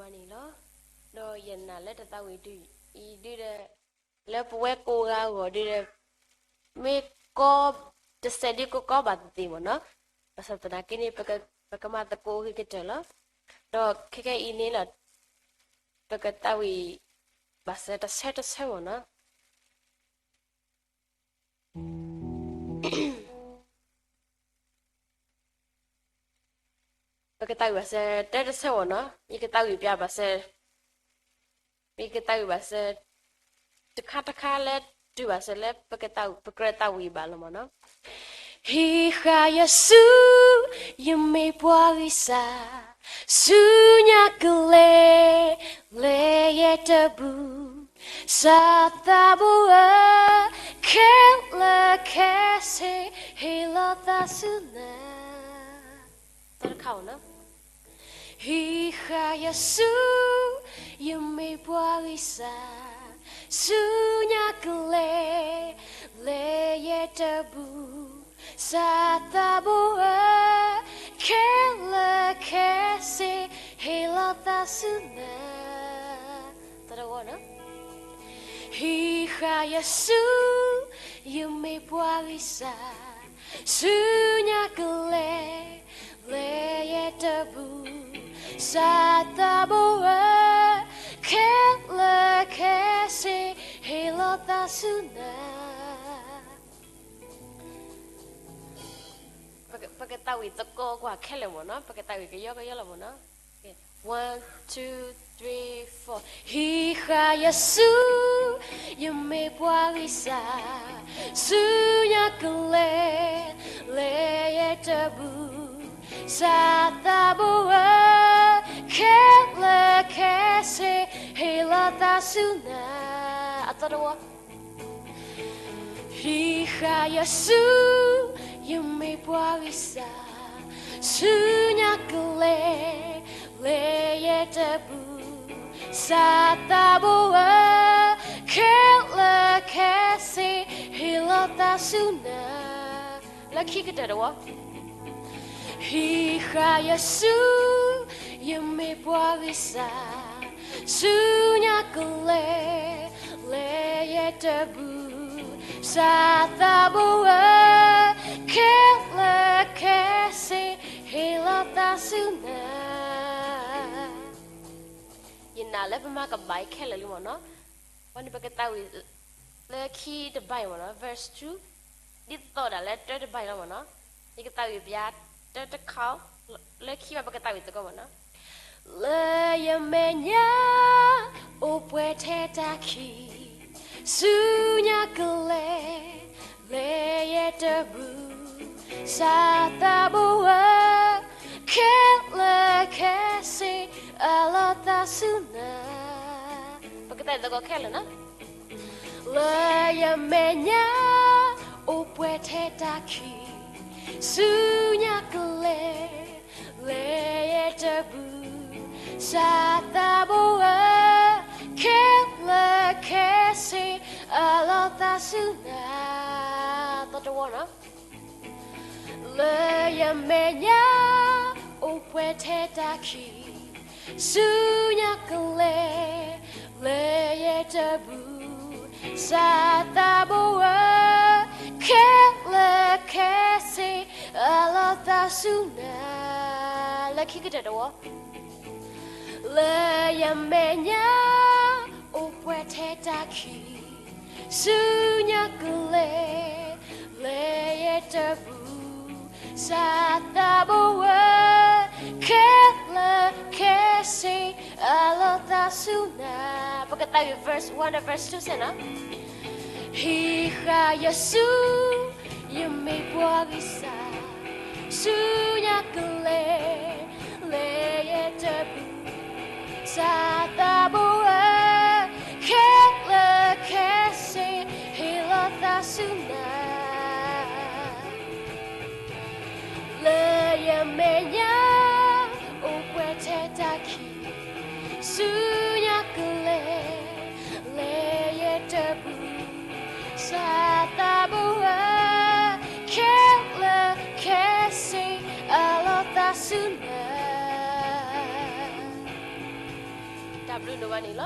န့ၣ်လီၤ. ဒီးယနာ်လၢတၢ်သးဝံၣ်ဒုးအံၤဒုးဒီး လၢပဝဲကိးဂၤအဂီၢ်ဒုးဒီး မ့ၢ်ကီတစဲးဒုးကကီဘၣ်သ့ၣ်သ့ၣ်မ့ၢ်နီၤ, ဘၣ်ဆၣ်သနာ်က့န့ၣ် ပကမၤသကိးဂ့ၤကတၢၢ်လီၤ. ဒီးခဲကနံၣ်အံၤန့ၣ်လီၤ ပကသးဝံၣ်ဘၣ်စၢၤတဆၢတဆၢမ့ၢ်နီၤ. ပကသးဝံၣ်ဘၣ်စၢၤတၢတဆၢမ့ၢ်နီၤ, ယကသးဝံၣ်ပျၢ်ဘၣ်စၢၤ, ယကသးဝံၣ်ဘၣ်စၢၤ တခါတခါလၢ တုၤဘၣ်စၢၤလၢ ပကြၢးသးဝံၣ်ဘၣ်လီၤမ့ၢ်နီၤ. ဟံးဃာ်ယစု, ယမ့ၢ်ပှၤဂံၢ်စၢ်, ဆူညါကလဲၤ, လဲၤယဲတဘူၣ်, စၢ်သးဘိဧၢ, ခဲလၢာ်ခဲဆ့, ဟ့ၣ်လီၤသးဆူနၤ တခါ, ဟံးဃာ်ယစု, ယမ့ၢ်ပှၤဂံၢ်စၢ်, ဆူညါကလဲၤ, လဲၤယဲတဘူၣ်, စၢ်သးဘိဧၢ, ခဲလၢာ်ခဲဆ့, ဟ့ၣ်လီၤသးဆူနၤ တဝီ ဟံးဃာ်ယစု, ယမ့ၢ်ပှၤဂံၢ်စၢ်, ဆူညါကလဲၤ, လဲၤယဲတဘူၣ်, စၢ်သးဘိဧၢ, ခဲလၢာ်ခဲဆ့, ဟ့ၣ်လီၤသးဆူနၤ ပကသးဝံၣ်သကိးကွၢ်ခဲလၢာ်မ့ၢ်နီၤ, ပကသးဝံၣ်ကယီကယီလီၤမ့ၢ်နီၤ. One, two, three, four. ဟံးဃာ်ယစု, ယမ့ၢ်ပှၤဂံၢ်စၢ်, ဆူညါကလဲၤ, လဲၤယဲတဘူၣ်, စၢ်သးဘိဧၢ, ခဲလၢာ်ခဲဆ့, ဟ့ၣ်လီၤသးဆူနၤ အသီတဝီ ဟံးဃာ်ယစု, ယမ့ၢ်ပှၤဂံၢ်စၢ်, ဆူညါကလဲၤ, လဲၤယဲတဘူၣ်, စၢ်သးဘိဧၢ, ခဲလၢာ်ခဲဆ့, ဟ့ၣ်လီၤသးဆူနၤ လၢခံကတၢၢ်တဝီ ဟံးဃာ်ယစု, ယမ့ၢ်ပှၤဂံၢ်စၢ်, ဆူညါကလဲၤ, လဲၤယဲတဘူၣ်, စၢ်သးဘိဧၢ, ခဲလၢာ်ခဲဆ့, ဟ့ၣ်လီၤသးဆူနၤ ယနာ်လၢပမၤကဘၣ်အံၤခဲလၢာ်လံမ့ၢ်နီၤ. ဝဲန့ၣ်ပကသးဝံၣ် လၢခံတဘၣ်အံၤမ့ၢ်နီၤ, verse two, ဒ်သိးဒၣ်လၢတၢတဘၣ်အံၤလီၤမ့ၢ်နီၤ. ယကသးဝံၣ်ပျၢ်တၢတခါ, လၢခံဘၣ်ပကသးဝံၣ်သကိးမ့ၢ်နီၤ. လၢယမဲာ်ညါ အိၣ်ပှဲၤထဲတၢ်ခံး, ဆူညါကလဲၤ, လဲၤယဲတဘူၣ်, စၢ်သးဘိဧၢ, ခဲလၢာ်ခဲဆ့, အၢၣ်လီၤသးဆူနၤ ပကသးဝံၣ်သကိးခဲလၢာ်နီၤ. လၢယမဲာ်ညါ အိၣ်ပှဲၤထဲတၢ်ခံး, ဆူညါကလဲၤ, လဲၤယဲတဘူၣ်, စၢ်သးဘိဧၢ, ခဲလၢာ်ခဲဆ့, အၢၣ်လီၤသးဆူနၤ သီတဝီနီၤ. လၢယမဲာ်ညါ အိၣ်ပှဲၤထဲတၢ်ခံး, ဆူညါကလဲၤ, လဲၤယဲတဘူၣ်, စၢ်သးဘိဧၢ, ခဲလၢာ်ခဲဆ့, အၢၣ်လီၤသးဆူနၤ လၢခံကတၢၢ်တဝီ လၢယမဲာ်ညါ အိၣ်ပှဲၤထဲတၢ်ခံး, ဆူညါကလဲၤ, လဲၤယဲတဘူၣ်, စၢ်သးဘိဧၢ, ခဲလၢာ်ခဲဆ့, အၢၣ်လီၤသးဆူနၤ ပကသးဝံၣ် verse one ဒီး verse two စဲနီၤ. ဟံးဃာ်ယစု, ယမ့ၢ်ပှၤဂံၢ်စၢ်, ဆူညါကလဲၤ, လဲၤယဲတဘူၣ်, စၢ်သးဘိဧၢ, ခဲလၢာ်ခဲဆ့, ဟ့ၣ်လီၤသးဆူနၤ လၢယမဲာ်ညါ အိၣ်ပှဲၤထဲတၢ်ခံး, ဆူညါကလဲၤ, လဲၤယဲတဘူၣ်, စၢ်သးဘိဧၢ, ခဲလၢာ်ခဲဆ့, အၢၣ်လီၤသးဆူနၤ လၢယမဲာ်ညါ အိၣ်ပှဲၤထဲတၢ်ခံး, ဘျုးဒိၣ်မးန့ၣ်လီၤ.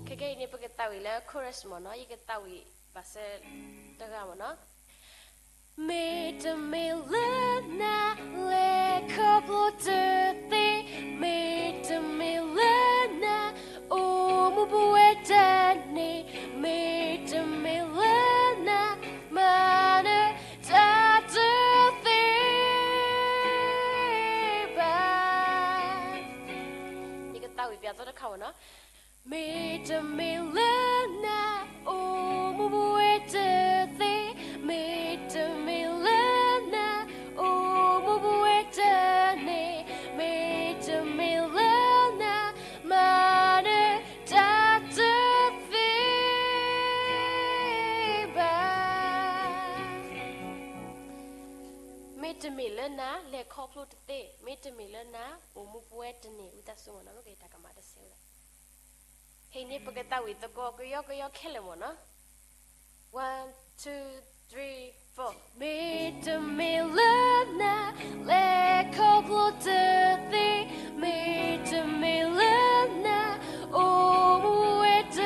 ခဲကနံၣ်အံၤန့ၣ် ပကသးဝံၣ်လၢ chorus မ့ၢ်နီၤ, ယကသးဝံၣ်ဘၣ်စဲတဂၤမ့ၢ်နီၤ. မ့တမ့ၢ်လၢနၤ လဲၤခီဖျိတသ့, မ့တမ့ၢ်လၢနၤ အိၣ်မူပဝဲတန့ၢ်, မ့တမ့ၢ်လၢနၤ မၤနၢၤတၢ်တသ့ဘၣ်. ယကသးဝံၣ်ပၠးသီတခါမ့ၢ်နီၤ. မ့တမ့ၢ်လၢနၤ အိၣ်မူပဝဲတသ့, မ့တမ့ၢ်လၢနၤ အိၣ်မူပဝဲတန့ၢ်, မ့တမ့ၢ်လၢနၤ မၤနၢၤတၢ်တသ့ဘၣ်. မ့တမ့ၢ်လၢနၤ လဲၤခီဖျိတသ့, မ့တမ့ၢ်လၢနၤ အိၣ်မူပဝဲတန့ၢ်, ဝံသးစူၤမ့ၢ်နီၤ မ့ၢ်က့ၤတၢ်ကမၣ်တဆဲးဝဲဒၣ်. ခဲအံၤန့ၣ် ပကသးဝံၣ်သကိးကယီကယီခဲလၢာ်မ့ၢ်နီၤ. One, two, three, four. မ့တမ့ၢ်လၢနၤ လဲၤခီဖျိတသ့, မ့တမ့ၢ်လၢနၤ အိၣ်မူဝဲတ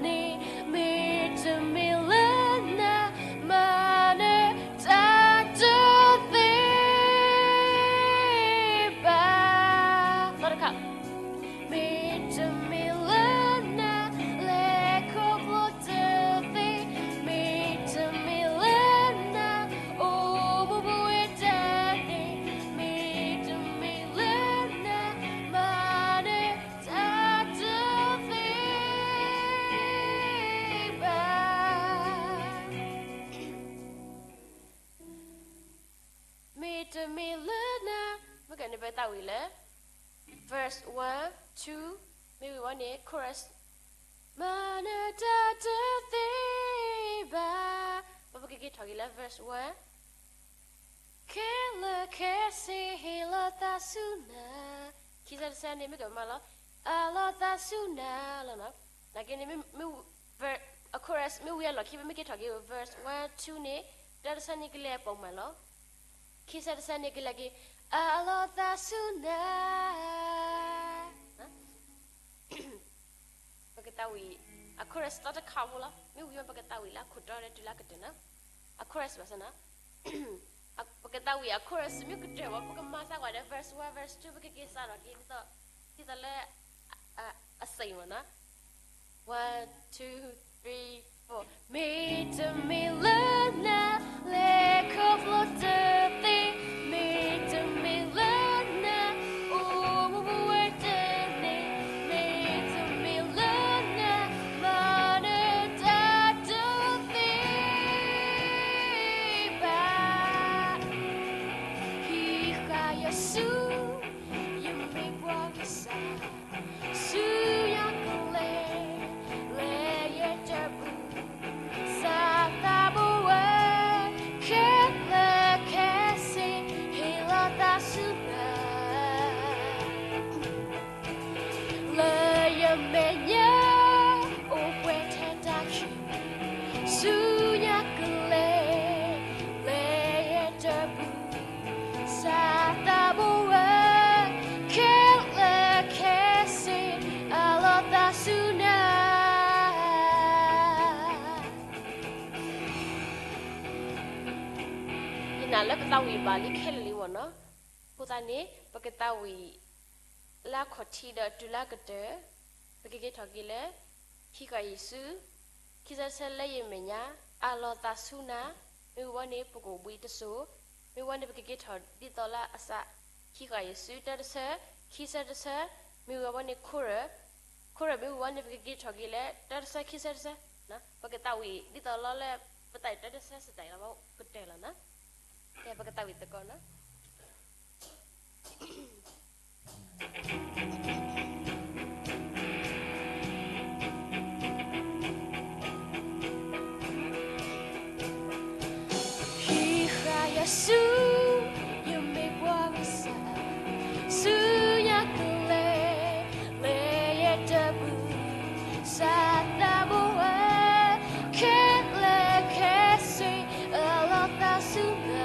န့ၢ်, မ့တမ့ၢ်လၢနၤ မၤနၢၤတၢ်တသ့ဘၣ်. သီတခါ. မ့တမ့ၢ်လၢနၤ လဲၤခီဖျိတသ့, မ့တမ့ၢ်လၢနၤ အိၣ်မူပဝဲတန့ၢ်, မ့တမ့ၢ်လၢနၤ မၤနၢၤတၢ်တသ့ဘၣ်. မ့တမ့ၢ်လၢနၤ, မ့ၢ်ကန့ၣ် ပသးဝံၣ်လၢ verse one, two, မ့ၢ်ဝံၤဝဲန့ၣ် chorus, မၤနၢၤတၢ်တသ့ဘၣ်. ပကက့ၤထီၣ်က့ၤလၢ verse one. ခဲလၢာ်ခဲဆ့ဟ့ၣ်လီၤသးဆူနၤ, ခံဆၢတဆၢန့ၣ် မ့ၢ်ကမၤလီၤ, အးလီၤသးဆူနၤလီၤနီၤ. နာ်က့န့ၣ် မ့ၢ် ver-, အ chorus မ့ၢ်ဝံၤအလီၢ်ခံ ပမ့ၢ်က့ၤထီၣ်က့ၤ verse one, two န့ၣ်, တၢတဆၢန့ၣ်ကလဲၤပိာ်မးလီၤ. ခံဆၢတဆၢန့ၣ်ကလဲၤက့ၤ, အးလီၤသးဆူနၤ ပကသးဝံၣ် အ chorus သီတခါဖိလီၤ. မ့ၢ်ဝံၤဝဲ ပကသးဝံၣ်လၢအခိၣ်တီဒီးတုၤလၢအကတၢၢ်နီၤ. အ chorus ဘၣ်ဆၣ်နီၤ. ပကသးဝံၣ်အ chorus မ့ၢ်ကတၢၢ်ဝဲ ပကမၤစၢ်ကွၢ်ဒီး verse one, verse two ပကက့ၤစးထီၣ်က့ၤ ဒ်သိးလၢ အစ့ၣ်မ့ၢ်နီၤ. One, two, three, four. မ့တမ့ၢ်လၢနၤ လဲၤခီဖျိတသ့, မ့တမ့ၢ်လၢနၤ အိၣ်မူပဝဲတန့ၢ်, မ့တမ့ၢ်လၢနၤ မၤနၢၤတၢ်တသ့ဘၣ်. ဟံးဃာ်ယစု, ယမ့ၢ်ပှၤဂံၢ်စၢ်, ဆူညါကလဲၤ, လၢယတၢ်ပူၤ, စးသးဘိဝဲ, ခဲလၢာ်ခဲဆ့ ဟ့ၣ်လီၤသးဆူနၤ လၢယမဲာ်ညါ အိၣ်ပှဲၤထဲတၢ်ခံး, ဆူညါကလဲၤ, လၢယတၢ်ပူၤ, စးသးဘိဝဲ, ခဲလၢာ်ခဲဆ့ အးလီၤသးဆူနၤ. ယနာ်လၢပသးဝံၣ်ဘၣ်လံခဲလၢာ်လံမ့ၢ်နီၤ. အဃိသတးန့ၣ် ပကသးဝံၣ် လၢအခီၣ်ထံးဒီးတုၤလၢအကတၢၢ်, ပကက့ၤထီၣ်က့ၤလၢ ဟံးဃာ်ယစု, ခံဆၢတဆၢလၢယမဲာ်ညါ, အးလီၤသးဆူနၤ, မ့ၢ်ဝံၤဝဲန့ၣ် ပကအိၣ်ဘှံးတစိၤ, မ့ၢ်ဝံၤန့ၣ် ပကက့ၤထီၣ်ဒ်သိးလၢအစး, ဟံးဃာ်ယစု တၢတဆၢ, ခံဆၢတဆၢ, မ့ၢ်ဝံၤဝဲန့ၣ် ခိရၢၢ်, ခိရၢၢ် မ့ၢ်ဝံၤဝဲန့ၣ် ပကက့ၤထီၣ်က့ၤလၢ တၢတဆၢ ခံဆၢတဆၢ, ပကသးဝံၣ်ဒ်သိးလီၤလၢ ပသးဝံၣ်တၢတဆၢ စတးလီၤ ကတၢၢ်လီၤနီၤ. ကဲ ပကသးဝံၣ်သကိးနီၤ. ဟံးဃာ်ယစု, ယမ့ၢ်ပှၤဂံၢ်စၢ်, ဆူညါကလဲၤ, လၢယတၢ်ပူၤ, စးသးဘိဝဲ, ခဲလၢာ်ခဲဆ့ အးလီၤသးဆူနၤ.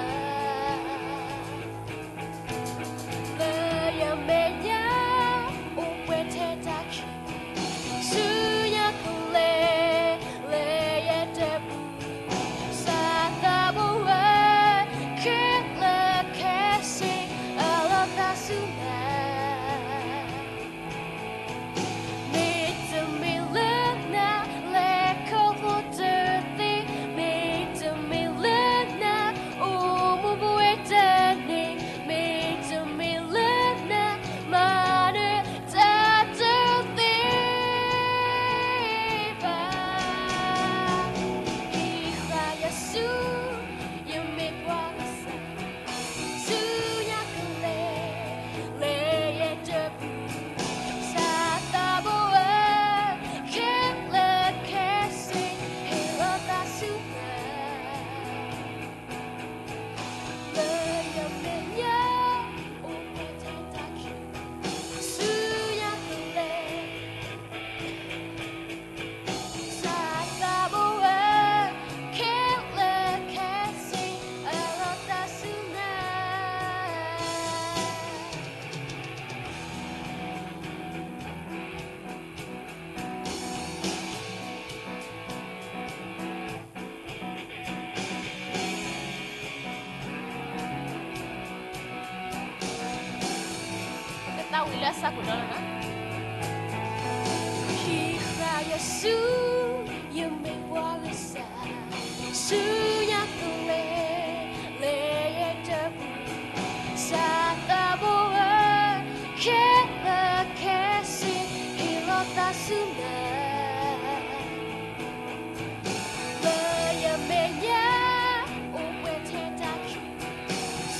တၢ်ဝံၤလၢအစးကဒီးလီၤနီၤ. ဟံးဃာ်ယစု, ယမ့ၢ်ပှၤဂံၢ်စၢ်, ဆူညါကလဲၤ, လဲၤယဲတပူၤ, စၢ်သးဘိဧၢ, ခဲလၢာ်ခဲဆ့, ဟ့ၣ်လီၤသးဆူနၤ လၢယမဲာ်ညါ အိၣ်ပှဲၤထဲတၢ်ခံး,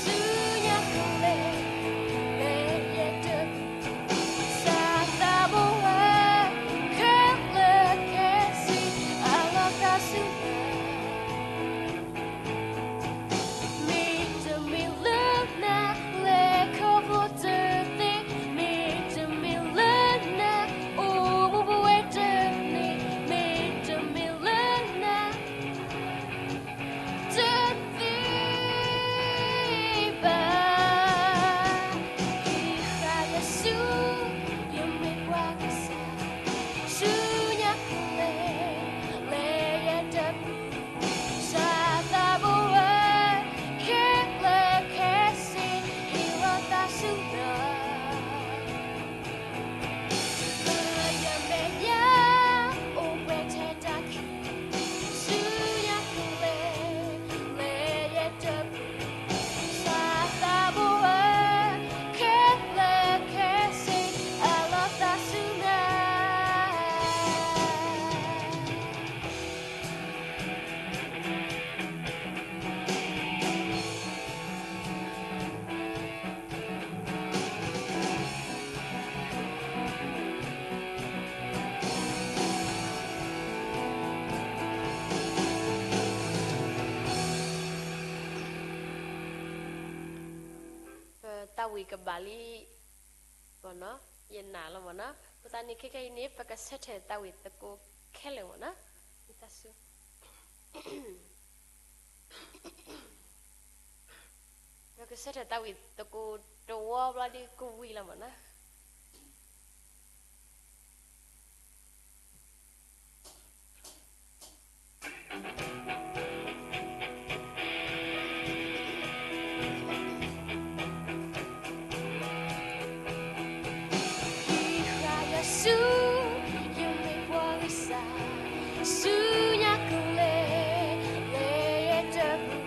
ဆူညါကလဲၤ, လဲၤယဲတပူၤ, စၢ်သးဘိဧၢ, ခဲလၢာ်ခဲဆ့, အၢၣ်လီၤသးဆူနၤ မ့တမ့ၢ်လၢနၤ လဲၤခီဖျိတသ့, မ့တမ့ၢ်လၢနၤ အိၣ်မူပဝဲတန့ၢ်, မ့တမ့ၢ်လၢနၤ တသ့ဘၣ်. ဟံးဃာ်ယစု, ယမ့ၢ်ပှၤဂံၢ်စၢ်, ဆူညါကလဲၤ, လဲၤယဲတပူၤ, စၢ်သးဘိဧၢ, ခဲလၢာ်ခဲဆ့, ဟ့ၣ်လီၤသးဆူနၤ လၢယမဲာ်ညါ အိၣ်ပှဲၤထဲတၢ်ခံး, ဆူညါကလဲၤ, လဲၤယဲတပူၤ, စၢ်သးဘိဧၢ, ခဲလၢာ်ခဲဆ့, အၢၣ်လီၤသးဆူနၤ ပတၢ်ဝံၤကဘၣ်လံ, ယနာ်လီၤမ့ၢ်နီၤ. အဃိသတးန့ၣ် ခဲခဲအံၤန့ၣ် ပကဆၢထၢၣ်တၢ်ဝံၤသကိးခဲလၢာ်မ့ၢ်နီၤ. ပကဆၢထၢၣ်တၢ်ဝံၤသကိးတဝီဘျီဒ်ကဝံၤလီၤမ့ၢ်နီၤ. ဟံးဃာ်ယစု, ယမ့ၢ်ပှၤဂံၢ်စၢ်, ဆူညါကလဲၤ, လဲၤယဲတပူၤ,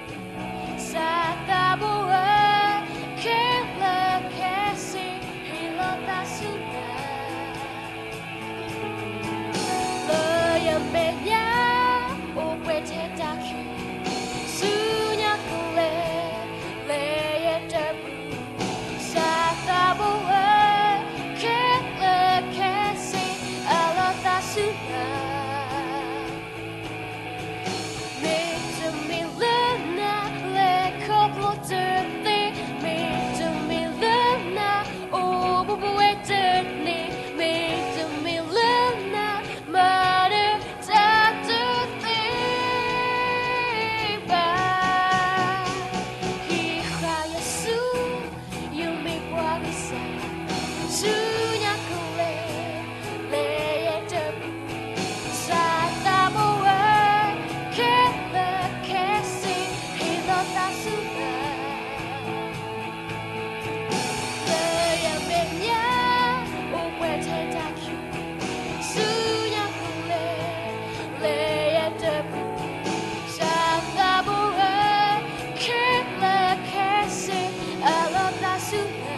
စၢ်သးဘိဧၢ, ခဲလၢာ်ခဲဆ့, ဟ့ၣ်လီၤသးဆူနၤ လၢယမဲာ်ညါ အိၣ်ပှဲၤထဲတၢ်ခံး, ဆူညါကလဲၤ, လဲၤယဲတပူၤ, စၢ်သးဘိဧၢ, ခဲလၢာ်ခဲဆ့, အၢၣ်လီၤသးဆူနၤ မ့တမ့ၢ်လၢနၤ လဲၤခီဖျိတသ့, မ့တမ့ၢ်လၢနၤ အိၣ်မူပဝဲတန့ၢ်, မ့တမ့ၢ်လၢနၤ မၤဒၢတၢ်တသ့ဘၣ်. ဟံးဃာ်ယစု, ယမ့ၢ်ပှၤဂံၢ်စၢ်, ဆူညါကလဲၤ, လဲၤယဲတပူၤ, စၢ်သးဘိဧၢ, ခဲလၢာ်ခဲဆ့, ဟ့ၣ်လီၤသးဆူနၤ လၢယမဲာ်ညါ အိၣ်ပှဲၤထဲတၢ်ခံး, ဆူညါကလဲၤ, လဲၤယဲတပူၤ, စၢ်သးဘိဧၢ, ခဲလၢာ်ခဲဆ့, အၢၣ်လီၤသးဆူနၤ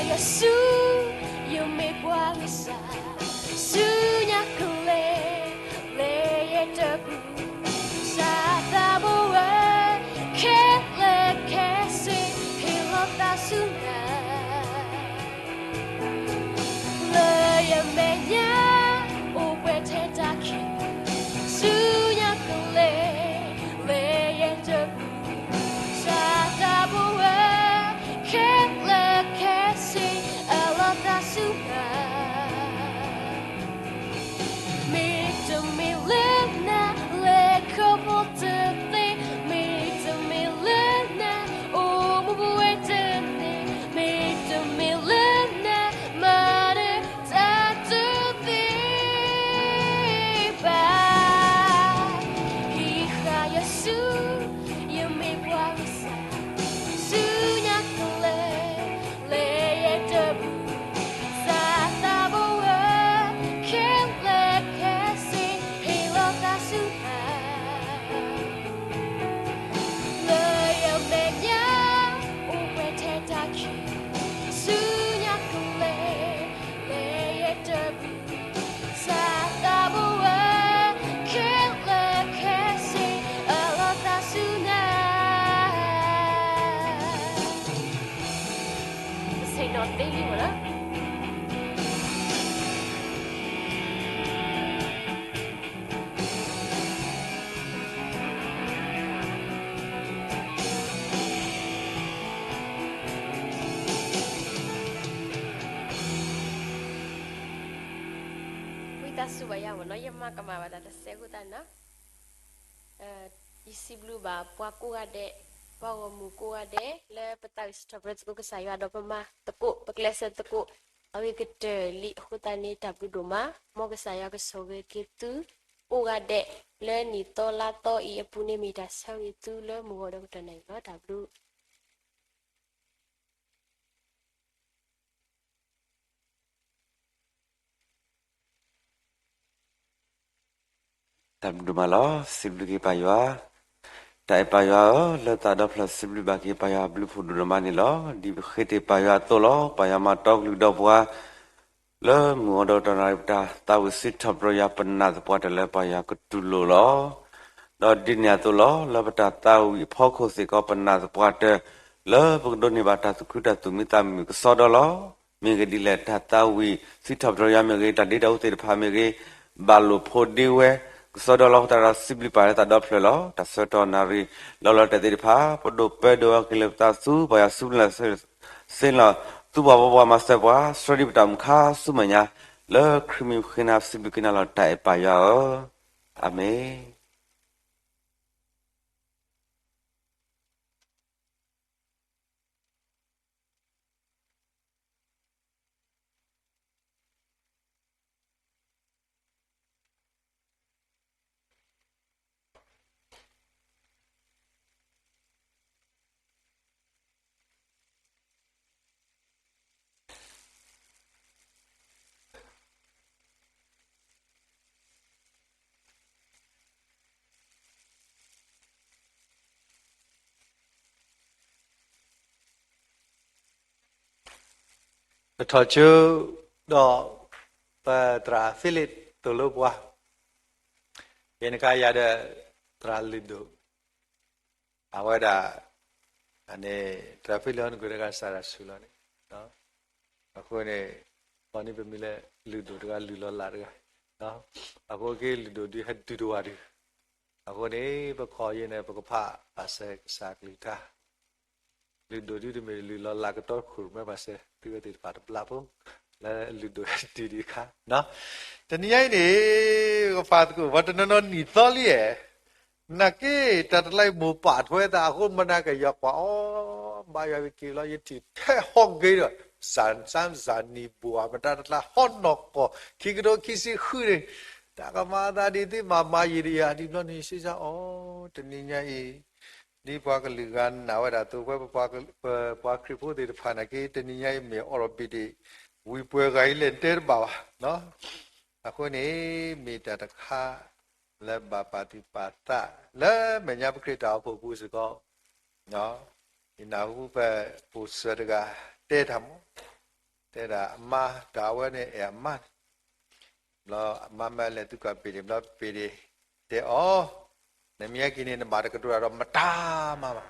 ယစူၢ်, ယမ့ၢ်ပှၤဂံၢ်စၢ်, ဆူညါကလဲၤ, လဲၤယဲတပူၤ, စၢ်သးဘိဝဲ, ခဲလၢာ်ခဲဆ့, ဟ့ၣ်လီၤသးဆူညါ လၢယမဲာ်ညါ, အိၣ်ပှဲၤထဲတၢ်ခံး, ဆူညါကလဲၤ, လဲၤယဲတပူၤ, စၢ်သးဘိဝဲ, ခဲလၢာ်ခဲဆ့, အၢၣ်လီၤသးဆူညါ မ့တမ့ၢ်လၢနၤ, လဲၤခီဖျိတသ့, မ့တမ့ၢ်လၢနၤ, အိၣ်မူပဝဲတန့ၢ်, မ့တမ့ၢ်လၢနၤ, မၤတၢ်တသ့ ဘၣ်. ဟံးဃာ်ယစူၢ်, ယမ့ၢ်ပှၤဂံၢ်စၢ်, ဆူညါကလဲၤ, လဲၤယဲတပူၤ, စၢ်သးဘိဝဲ, ခဲလၢာ်ခဲဆ့, ဟ့ၣ်လီၤသးဆူညါ လၢယမဲာ်ညါ, အိၣ်ပှဲၤထဲတၢ်ခံး, ဆူညါကလဲၤ, လဲၤယဲတပူၤ, စၢ်သးဘိဝဲ, ခဲလၢာ်ခဲဆ့, အၢၣ်လီၤသးဆူညါ ဆ့ၣ်နီၤသ့လံမ့ၢ်လီၤ. ဝံသးစူၤဘၣ်ယၤမ့ၢ်နီၤ, ယမၤကမၣ်ဘၣ်တၢ်တစဲးအဃိသတးနီၤ, ယစံးဘျုးဘၣ်ပှၤကိးဂၤဒဲး, ပှၤဂီၢ်မုၢ်ကိးဂၤဒဲး, လၢပသးဝံၣ်စံးထီၣ်ပတြၢၤသကိးကစၢ်ယွၤဒီးပမၤသကိး, ပကျဲးစၢးသကိး, အဂ့ၤကတၢၢ်လံအဃိသတးန့ၣ် တၢ်ဘျုးဒိၣ်မး, မ်ကစၢ်ယွၤကဆိၣ်ဂ့ၤက့ၤသု, ကိးဂၤဒဲး, လၢနံၣ်သီလါသီအံၤအပူၤန့ၣ် မ့ၢ်တၢ်ဆၢဂ့ၤသုလၢမုၢ်ဂီၤဒီးကတီၢ်နၣ်ရံၣ်လီၤ. တၢ်ဘျုး တၢ်ဘျုးဒိၣ်မးလီၤ. စံးဘျုးက့ၤပၢ်ယွၤ, တၢ်အဲၣ်ပၢ်ယွၤဧၢ, လၢသးဒီဖျၢၣ်စံးဘျုးဘၣ်က့ၤပၢ်ယွၤအဘျုးဖှိၣ်ဒိၣ်ဒိၣ်မးန့ၣ်လီၤ. ဒ်ပဃ့တ့ၢ်ပၢ်ယွၤအသိးလီၤ. ပၢ်ယွၤမၤတီကလုၢ်ဒီးပှၤ လၢမုၢ်ဂီၤဒီးကတီၢ်နၣ်ရံၣ် ပတၢ်သးဝံၣ်စံးထီၣ်ပတြၢၤယွၤ ပနာ်သပှၢ်တၢၢ်လၢပၢ်ယွၤကတူၢ်လိာ်လီၤ. ဒီးဒ်န့ၣ်အသိးလီၤ. လၢပတၢ်သးဝံၣ်အဖီခိၣ်စ့ၢ်ကီး ပနာ်သပှၢ်တၢၢ် လၢပကဒိးန့ၢ်ဘၣ်တၢ်သူၣ်ခုသးခုမုာ်သးမုာ်ကစီဒီလီၤ. မ့ၢ်ဂ့ၢ်ဒ်လဲၣ် တၢ်သးဝံၣ်စံးထီၣ်ပတြၢၤယွၤမ့ၢ်ဂ့ၤ, တၢ်ဒ့တၢ်အူသ့ၣ်တဖၣ်မ့ၢ်ဂ့ၤ, ဘၣ်လိာ်ဖိးဒ့ဝဲကစီဒီလီၤ. အဃိသတးဒီး စံးဘျုးပၢ်လၢသးဒီဖျၢၣ်လီၤ. တၢ်ဆၢကတီၢ်နၣ်ရံၣ်လီၤလီၤတဲာ်သ့ၣ်တဖၣ် ပဒိၣ်ပၢဒီးအီၤက့ၤလၢပသးဆူ ပၢ်ယွၤဆူပလၢ် စ့လီၤ သူပှၤဘီပှၤမၤစၢၤပှၤ ဆှၢဒံးပတၢ်အိၣ်မူခါဆူမဲာ်ညါ, လၢခရံာ်မံၤပဃ့နၤ စံးဘျုးက့ၤနၤလီၤ တၢ်အဲၣ်ပၢ်ယွၤဧၢ, အၤမ့ၣ်. ပထီၣ်ကၠိဒီး ပသရၣ် Philip သိၣ်လိပှၤ, ယနကယၤဒီး သရၣ်လုၢ်ဒိၣ်, အဝဲဒၣ် န့ၣ် သရၣ် Philip နကွဲးတဂၤစးရၣ်ဆူၣ်လီၤန့ၣ်, အဃိန့ၣ် ပှၤန့ၣ်ပမံၤလၢလုၢ်ဒိၣ်တဂၤ လုၢ်လီၤလးတဂၤ, အဃိက့လုၢ်ဒိၣ်ဒုးဟဲဒုးတဝၤဒုး, အဃိန့ၣ် ပခီယဲန့ၣ် ပကဖးဘၣ်စဲကစၢ်ကလုၢ်ကထါ လုၢ်ဒိၣ်ဒုးတမ့ၢ်လုၢ်လီၤလးကတီၢ်ခိၣ် မ့ၢ်ဘၣ်စဲ သုဝဲသ့ၣ်တဖၣ်တဘျီဖိ လၢလုၢ်ဒိၣ်ဟဲတုၤဒံးအခါ, တနံၤညါအံၤန့ၣ် ကဖးသကိး ပှၤတနီၤနီၤနံၣ်သီလံဧါ, နာ်က့ တၢ်တလါအံၤမိၢ်ပာ်ထွဲသးအဃိ မနၤကယီၤကွၢ်အီၤ, ဘါယွၤကက့ၤလီၤ ယထံၣ်ထဲဟီၣ်က့ၤဒီး စၢ်စၢ်နံၣ်ဘိၣ် မတၤတကျါဟီၣ်နီၢ်ကီၢ် ခံကထိခံဆံဃုန့ၣ်, တၢ်ကမၤအသးဒ်သုမၤမၤယံာ်တယံာ် ဒ်ဘျီန့ၣ် စ့စ့ၢ်အီၤ တနံၤညါအံၤ ဒ်ပှၤကလုာ်ဂၤနာ်ဝဲဒၣ်အသိး ပဝဲပပှၤခရံာ်ဖိသ့ၣ်တဖၣ်နာ်က့ တနံၤညါအံၤမ့ၢ်အီၣ်ဘံၣ်ဒ့ၣ် ဝံၤပှဲၤဂၤအံၤလဲၣ် နတဲတဘၣ်ဘၣ်. အဃိန့ၣ် မ့ၢ်တၢ်တခါလၢဘၣ်ပာ်သူၣ်ပာ်သး လၢမဲာ်ညါပခရံာ်တၢ်အိၣ်ဖှိၣ်ပူၤစ့ၢ်ကီး ယနၢ်ဟူပပိာ်စၢၤတဂၤတဲတၢ်မး တဲဒၣ်အမါ တၢ်အဝဲန့ၣ်အဲၣ်အမါန့ၣ်, ဘျီအမါမၢလဲၤသံကွၢ်ဘ့ၣ်ဒ့ၣ် ဘျီဘ့ၣ်ဒ့ၣ်တဲအီၤ, နမ့ၢ်ဟဲက့ၤန့ၣ် နဘၣ်တကတိၤတၢ်ဒီးမတၤမၤဘၣ်.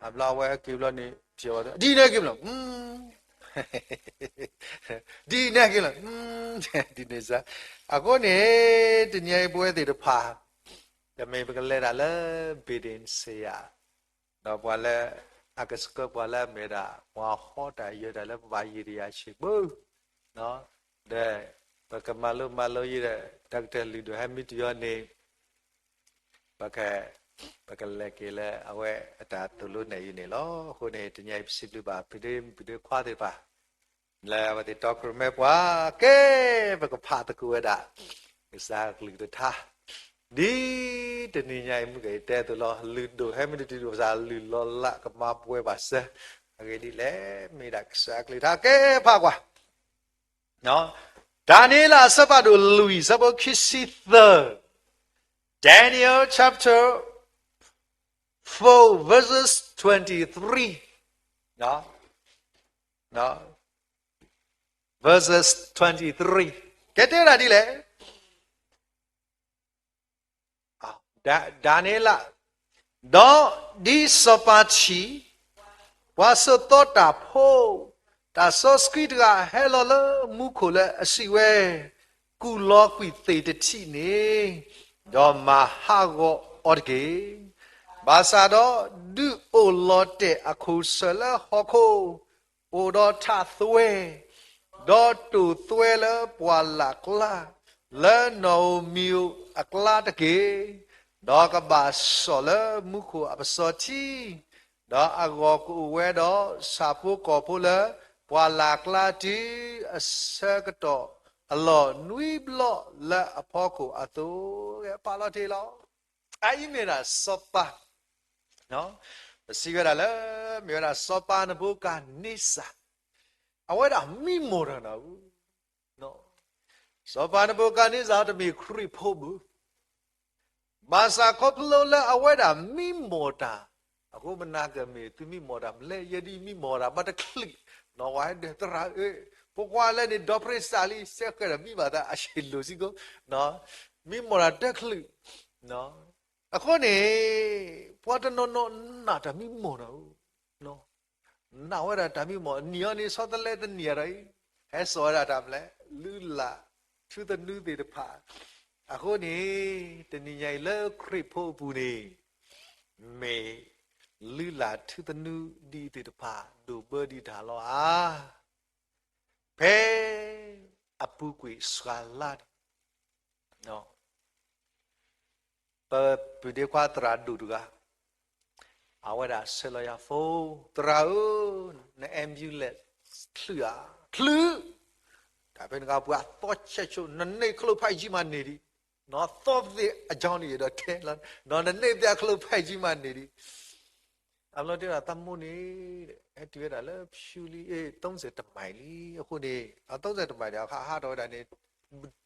အဘျီအဝဲဟဲက့ၤဘျီန့ၣ် ထံၣ်အီၤ ဒ်န့ၣ်ဟဲက့ၤဘျီ ဒ်န့ၣ်ဟဲက့ၤလီၤ, ဒ်န့ၣ်စ့ၢ်, အဃိန့ၣ် တနံၤအံၤပဝဲသ့ၣ်တဖၣ် တမ့ၢ်ပကလဲၤဒၣ်လၢ building စ့ယၤ, ဒီးပှၤလၢအကဆှၢပှၤလၢအမ့ၢ်ဒၣ် ပှၤဟီတၢ်ယၢၤတၢ်လၢပဘၣ်ယံာ်တယၤဆံးပူၤ, ဒီးပကမၤလိမၤလိယံာ်ဒီး တၢ်ကတၢၢ်လုၢ်ဒိၣ်ဟဲမံတယီန့ၣ် ပက ပကလဲၤက့ၤလၢအဝဲအတၢ်သိၣ်လိနဲၣ်ယုာ်န့ၣ်လီၤ. အဃိန့ၣ် တနံၤအံၤပစံးဘျုးဘၣ် ပဒ့ပဒ့ခွါသ့ၣ်တဖၣ် လၢအဝဲသ့ၣ်တီခိၣ်ရိၣ်မဲပှၤ ကဲ ပကဖးသကိးဝဲဒၣ် ကစၢ်ကလုၢ်ကထါ ဒ်တနံၤညါအံၤ မုၢ်ကယတဲအသိးလီၤ. လုၢ်ဒိၣ်ဟဲမံတတုၤ ကစၢ်လုၢ်လီၤလးကမၤပှဲၤဘၣ်စၢၤ အဂ့ၢ်ဒ်လဲၣ် မ့ၢ်ဒၣ်ကစၢ်ကလုၢ်ကထါ ကဲဖးကွၢ် ဒၤနံးယ့လးအဆၢဖးဒိၣ်လွံၢ် အဆၢဖိခံဆံသၢ, Daniel chapter four, verses twenty-three, verses twenty-three, ကဲတဲဒၣ်ဒ်လဲၣ် ဒၤနံးယ့လး, ဒီးဒ်စီၤပၤထံး ပှၤစိာ်သီတၢ်ဖိ တၢ်စီဆှံတဂၤဟဲလီၤလၢမူခိၣ်လၢအစံးဝဲ, ကူၣ်လီၤကွံာ်သ့ၣ်တထံးန့ၣ်, ဒီးမၤဟးဂီၤအီၤတက့ၢ်. ဘၣ်ဆၣ်ဒီးဒုးအိၣ်လီၤတဲာ်အခိၣ်ဆၢၣ်လၢဟီၣ်ခိၣ် အိၣ်ဒီးထးသွဲ, ဒီးတိာ်သွဲလၢပှၢ်လၢ်ကျါ, လၢနီၣ်ဧိၤမံၤဧိၤအကျါတက့ၢ်. ဒီးကဘၣ်စိာ်လၢမူခိၣ်အပစီၤထံ, ဒီးအဂီၢ်ကအိၣ်ဝဲဒီးဆၣ်ဖိကီၢ်ဖိလၢပှၢ်လၢ်ကျါတုၤအဆၢကတီၢ်အလီၢ်နွံဘျီလၢအဖီခိၣ်အသိး, ဖးလီၤတ့ၢ်လီၤ. အအံၤမ့ၢ်ဒၣ်စီၤပၤ ပစံးဝဲဒၣ်လၢ မ့ၢ်ဝဲဒၣ်စီၤပၤနဘူၤခၣ်နံစၢ်, အဝဲဒၣ်မံမီၢ်တၢ်နၤဧၢ, စီၤပၤနဘူၤခၣ်နံစၢ်တမ့ၢ်ခရံာ်ဖိဘၣ်, ဘၣ်ဆၣ်ခီဖျိလၢအဝဲဒၣ်မံမီၢ်တၢ်, အဃိမနၤကမ့ၢ်သုမံမီၢ်တၢ်မလဲၣ်, ယဲဒၣ်မံမီၢ်တၢ်ဘၣ်တချုး, ဝဲဒၣ်သရၣ်ဧၢ, ဖိခွါလၢန့ၣ်ဒီးပြံစၢ်လံ စဲဃဲၤဒီးမံဘၣ်သးအဆ့ၣ်လိာ်စ့ၢ်ကီး, မံမီၢ်တၢ်တချုး အဃိန့ၣ် ပှၤတနီၤနီၤနာ်တၢ်မံမီၢ်နၤဧၢ, နာ်ဝဲဒၣ်တၢ်မံမီၢ်, နံၣ်အီၤန့ၣ်ဆီတလဲတနံၣ်အံၤဒီးအံၤ, ဟဲစိာ်ဝဲဒၣ်တၢ်မလဲၣ်, လုၢ်လၢ်ထူသနူသ့ၣ်တဖၣ်, အဃိန့ၣ် တနံၤညါအံၤလၢခရံာ်ဖိအပူၤန့ၣ် မ့ၢ်လုၢ်လၢ်ထူသနူဒ်သ့ၣ်တဖၣ် ဒိၣ်ဘၢဒံးတၢ်လီၤဧါ. ဖဲအပူၤကွံာ်စှၤလါန့ၣ် ပပုၢ်ဒ့ခွါသရၣ်ဒိၣ်တဂၤ, အဝဲဒၣ်ဆဲးလီၤယၤ phone, သရၣ်ဧၢ, န ambulance ချုးဧါ, ချုး, တၢ်ဖဲန့ၣ်အခါပှၤအသီဆဲးဆိ, နန့ၢ်ချိဖးယံမးန့ၣ်ဒံး, နသီပသ့ၣ်အကၠီန့ၣ်ဒီးထဲလီၤ, နန့ၢ်ပသ့ၣ်အချိဖးယံမးန့ၣ်ဒံး အဘျီတဲဒၣ်သးမိၢ်န့ၣ် ဟဲတုၤဝဲဒၣ်လၢဖၠူလံ, သုံးဆယ်တစ်မိုင်လံ, အဃိန့ၣ် သုံးဆယ်တစ်မိုင်န့ၣ် အခါဟးထီၣ်ဝဲဒၣ်န့ၣ်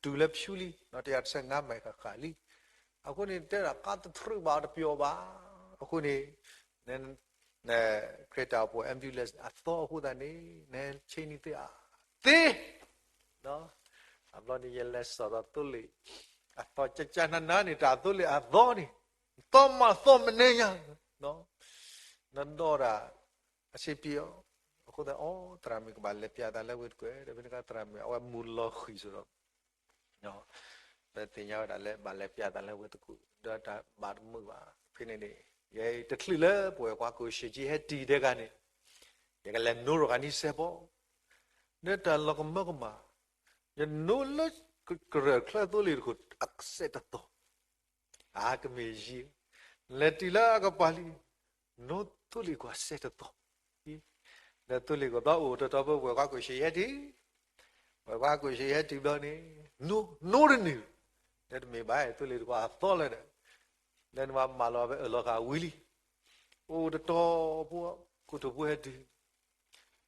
တုၤလၢဖၠူလံ, တစ်ရာတစ်ဆယ့်ငါးမိုင်ဃၣ်ဃၣ်လံ, အဃိန့ၣ် တဲဒၣ်ခါတထြူးဘၣ်တပျီၤဘၣ်, အဃိန့ၣ် ခရံာ်တၢ်အိၣ်ဖှိၣ် ambulance အသီအဃိသတးန့ၣ် နဆ့နံၤသ့ဧါ, သ့ အဘျီန့ၣ် ယလဲၤစိာ်ဒီးသိလ့ၣ် အသီကကနနၤန့ၣ် တၢ်သိလ့ၣ်အသီန့ၣ် သီမးသီမနုၤညါ, နဒီးဒၣ် အဆ့ပံအီၤ, အဃိသတး အီ သရၣ်မုၣ်ကဘၣ်လဲၤပျးသးလၢဝ့ၢ်တကူၣ်, ဒီးဖဲန့ၣ်အခါသရၣ်မုၣ် အဝဲမူၤလီၤဃံၤစိဒီး ပသ့ၣ်ညါဝဲဒၣ်လၢဘၣ်လဲၤပျးသးလၢဝ့ၢ်တကူၣ်, ဒီးတၢ်ဘၣ်တမုာ်ဘၣ်, ဖဲန့ၣ်န့ၣ် ယတချုးလၢပဝဲၢ်ခွါကိၣ်ရှ့ကၠံဟဲတံၢ်ဒဲးဂၤန့ၣ် ယကလဲၤနိရခၣ်နံစဲးဖိ, ဒီးတၢ်လီၤကမၢကမၣ်, ယနိလၢကရၢၢ်ချၢသိလ့ၣ်တခိၣ်အစဲးတသီၣ် အကမ့ၢ်ယံၤ, လဲၤတုၤလၢအကပၤလံ, နိသိလ့ၣ်ကွၢ်စဲးတသီၣ်, ဒီးသိလ့ၣ်ကွၢ်ဘျီအိၣ်တတီၤ ပဝဲၢ်ခွါကိၣ်ရှ့ဟဲတံၢ်, ပဝဲၢ်ခွါကိၣ်ရှ့ဟဲတံၢ်ဘျီန့ၣ် နိ နိတန့ၢ်, ဒီးတမ့ၢ်ဘၣ် သိလ့ၣ်တခွါအသီလၢဒီး လၢနမၤလီၤဝဲအၢၣ်လီၤဃာ်ဝံၤလံ, အိၣ်တတီၤဖိ ကိၣ်တဖိဟဲတံၢ်,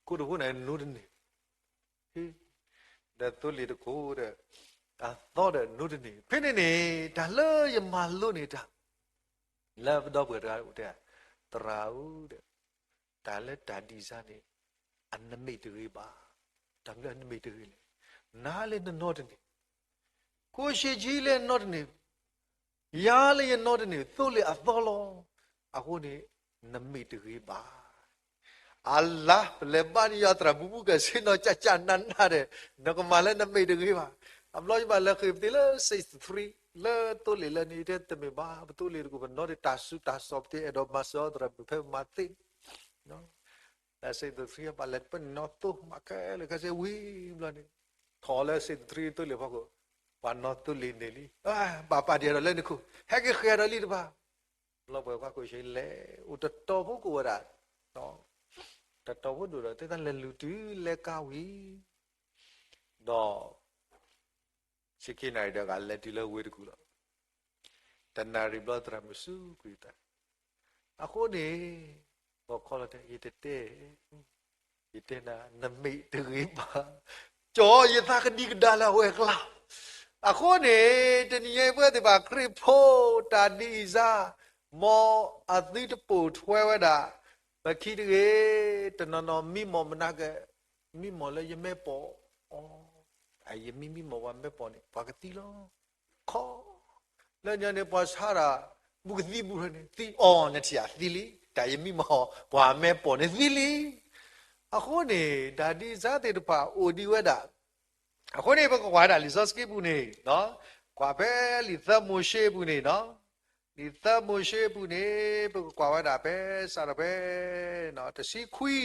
ကိၣ်တဖိန့ၣ်နိတန့ၢ် ဒီးသိလ့ၣ်တခိၣ်ဒီး အသီဒီးနိတန့ၢ်, ဖဲန့ၣ်န့ၣ် တၢ်လၢယမၤလိန့ၢ်တၢ် လၢပဒီပုၢ်ဝဲၢ်တဂၤအိၣ်တဲ, သရၣ်ဧၢဒီး တၢ်လၢတၢ်ဒံးစၢ်န့ၣ် အနမ့ၢ်တဂ့ၤဘၣ်, တၢ်မနုၤနမ့ၢ်တဂ့ၤလဲၣ်. နၤလၢနနီတန့ၢ်, ကိၣ်ရှ့ဆံလၢနနီတန့ၢ်, ယၤလၢယနီတန့ၢ် သိလ့ၣ်အသီလီၤ. အဃိန့ၣ် နမ့ၢ်တဂ့ၤဘၣ်. အလါ ပလဲၤဘါန့ၢ်ယွၤသရၣ်မုၣ်မုၣ်ကဲဆ့နီၤ ကၠၢ်ကၠၢ်နးနးဒီး နကမၤလၢနမ့ၢ်တဂ့ၤဘၣ်. အဘျီယဘၣ်လဲၤဃ့ၢ်ပသ့လၢ စံၣ်သထြံ လၢသိလ့ၣ်လၢန့ၣ် တဲတမ့ၢ်ဘၣ် ပသိလ့ၣ်တကူၣ် ပနီတ့ၢ်တၢ်စူၤတၢ်စီၣ် ပတအဲၣ်ဒိးမၤစၢၤအီၤသရၣ်မုၣ်ဖဲပမၤသ့န့ၣ် လၢစံၣ်သထြံ ဘၣ်လဲၤပနီသိမးခဲလၢာ်ခဲဆ့ဝံၤဘျီန့ၣ် ထီၣ်လၢစံၣ်သထြံသိလ့ၣ်ဖီခိၣ် ပှၤနီသိလ့ၣ်န့ၢ်လံ ဘၣ်ပာ်တ့ၢ်ဒီးလၢနခိၣ် ဟဲက့ၤဃ့ၢ်ဒီးလံတဖၣ် လီၤပှဲၤကွၢ်ကိၣ်ရှ့လဲၣ် အိၣ်တတီၤဖိကအိၣ်ဝဲဒၣ် တတီၤဖိဒိၣ်ဒီး တဲတၢ်လဲၤလူၤတုၤလဲၤကါဝံၤ ဒီး ဆံခံနၣ်ရံၣ်ဒီး ကလဲၤတုၤလၢဝ့ၢ်တကူၣ်လီၤ. တနၣ်ရံၣ်ဘျီသရၣ်မုၣ်စူးကွံာ်တၢ် အဃိန့ၣ် ပှၤခီလီၤတဲ ယတတဲ ယတဲနၤ နမ့ၢ်တဂ့ၤဘၣ် ကၠီယသးကဒံကဒါလၢအဝဲအကျါ အဃိန့ၣ် တနံၤညါအံၤပဝဲသ့ၣ်တဖၣ်ခရံာ်ဖိတၢ်ဒ်အံၤစါ မ်အသုတပိာ်ထွဲဝဲဒၣ် ပခံတဂ့ၤ တနီၤနီၤမံမီၢ်မနၤကဲ မံမီၢ်လၢယမဲာ်ပိာ်အီၤ ယမံမံမီၢ်ပှၤမဲာ်ပိာ်န့ၣ် ပှၤကသံလီၤ. ခီ လၢညါန့ၣ် ပှၤဆါတၢ် ဘူးကသံဘူးထီၣ်န့ၣ် သံအီၤ နထံၣ်ဧါ သံလံ တၢ်ယမံမီၢ်ပှၤမဲာ်ပိာ်န့ၣ်သံလံ. အဃိန့ၣ် တၢ်ဒ်စါသ့ၣ်တဖၣ်အိၣ်ဒံးဝဲဒၣ် အဃိန့ၣ် ပကကွၢ်ဒၣ်လံာ်စီဆှံပူၤန့ၣ် ကွၢ်ဖဲလံာ်သၢမိၤၡ့ပူၤန့ၣ် လံာ်သၢမိၤၡ့ပူၤန့ၣ် ပကကွၢ်ဝဲဒၣ်ဖဲ စးထီၣ်ဖဲ တဆံခွံ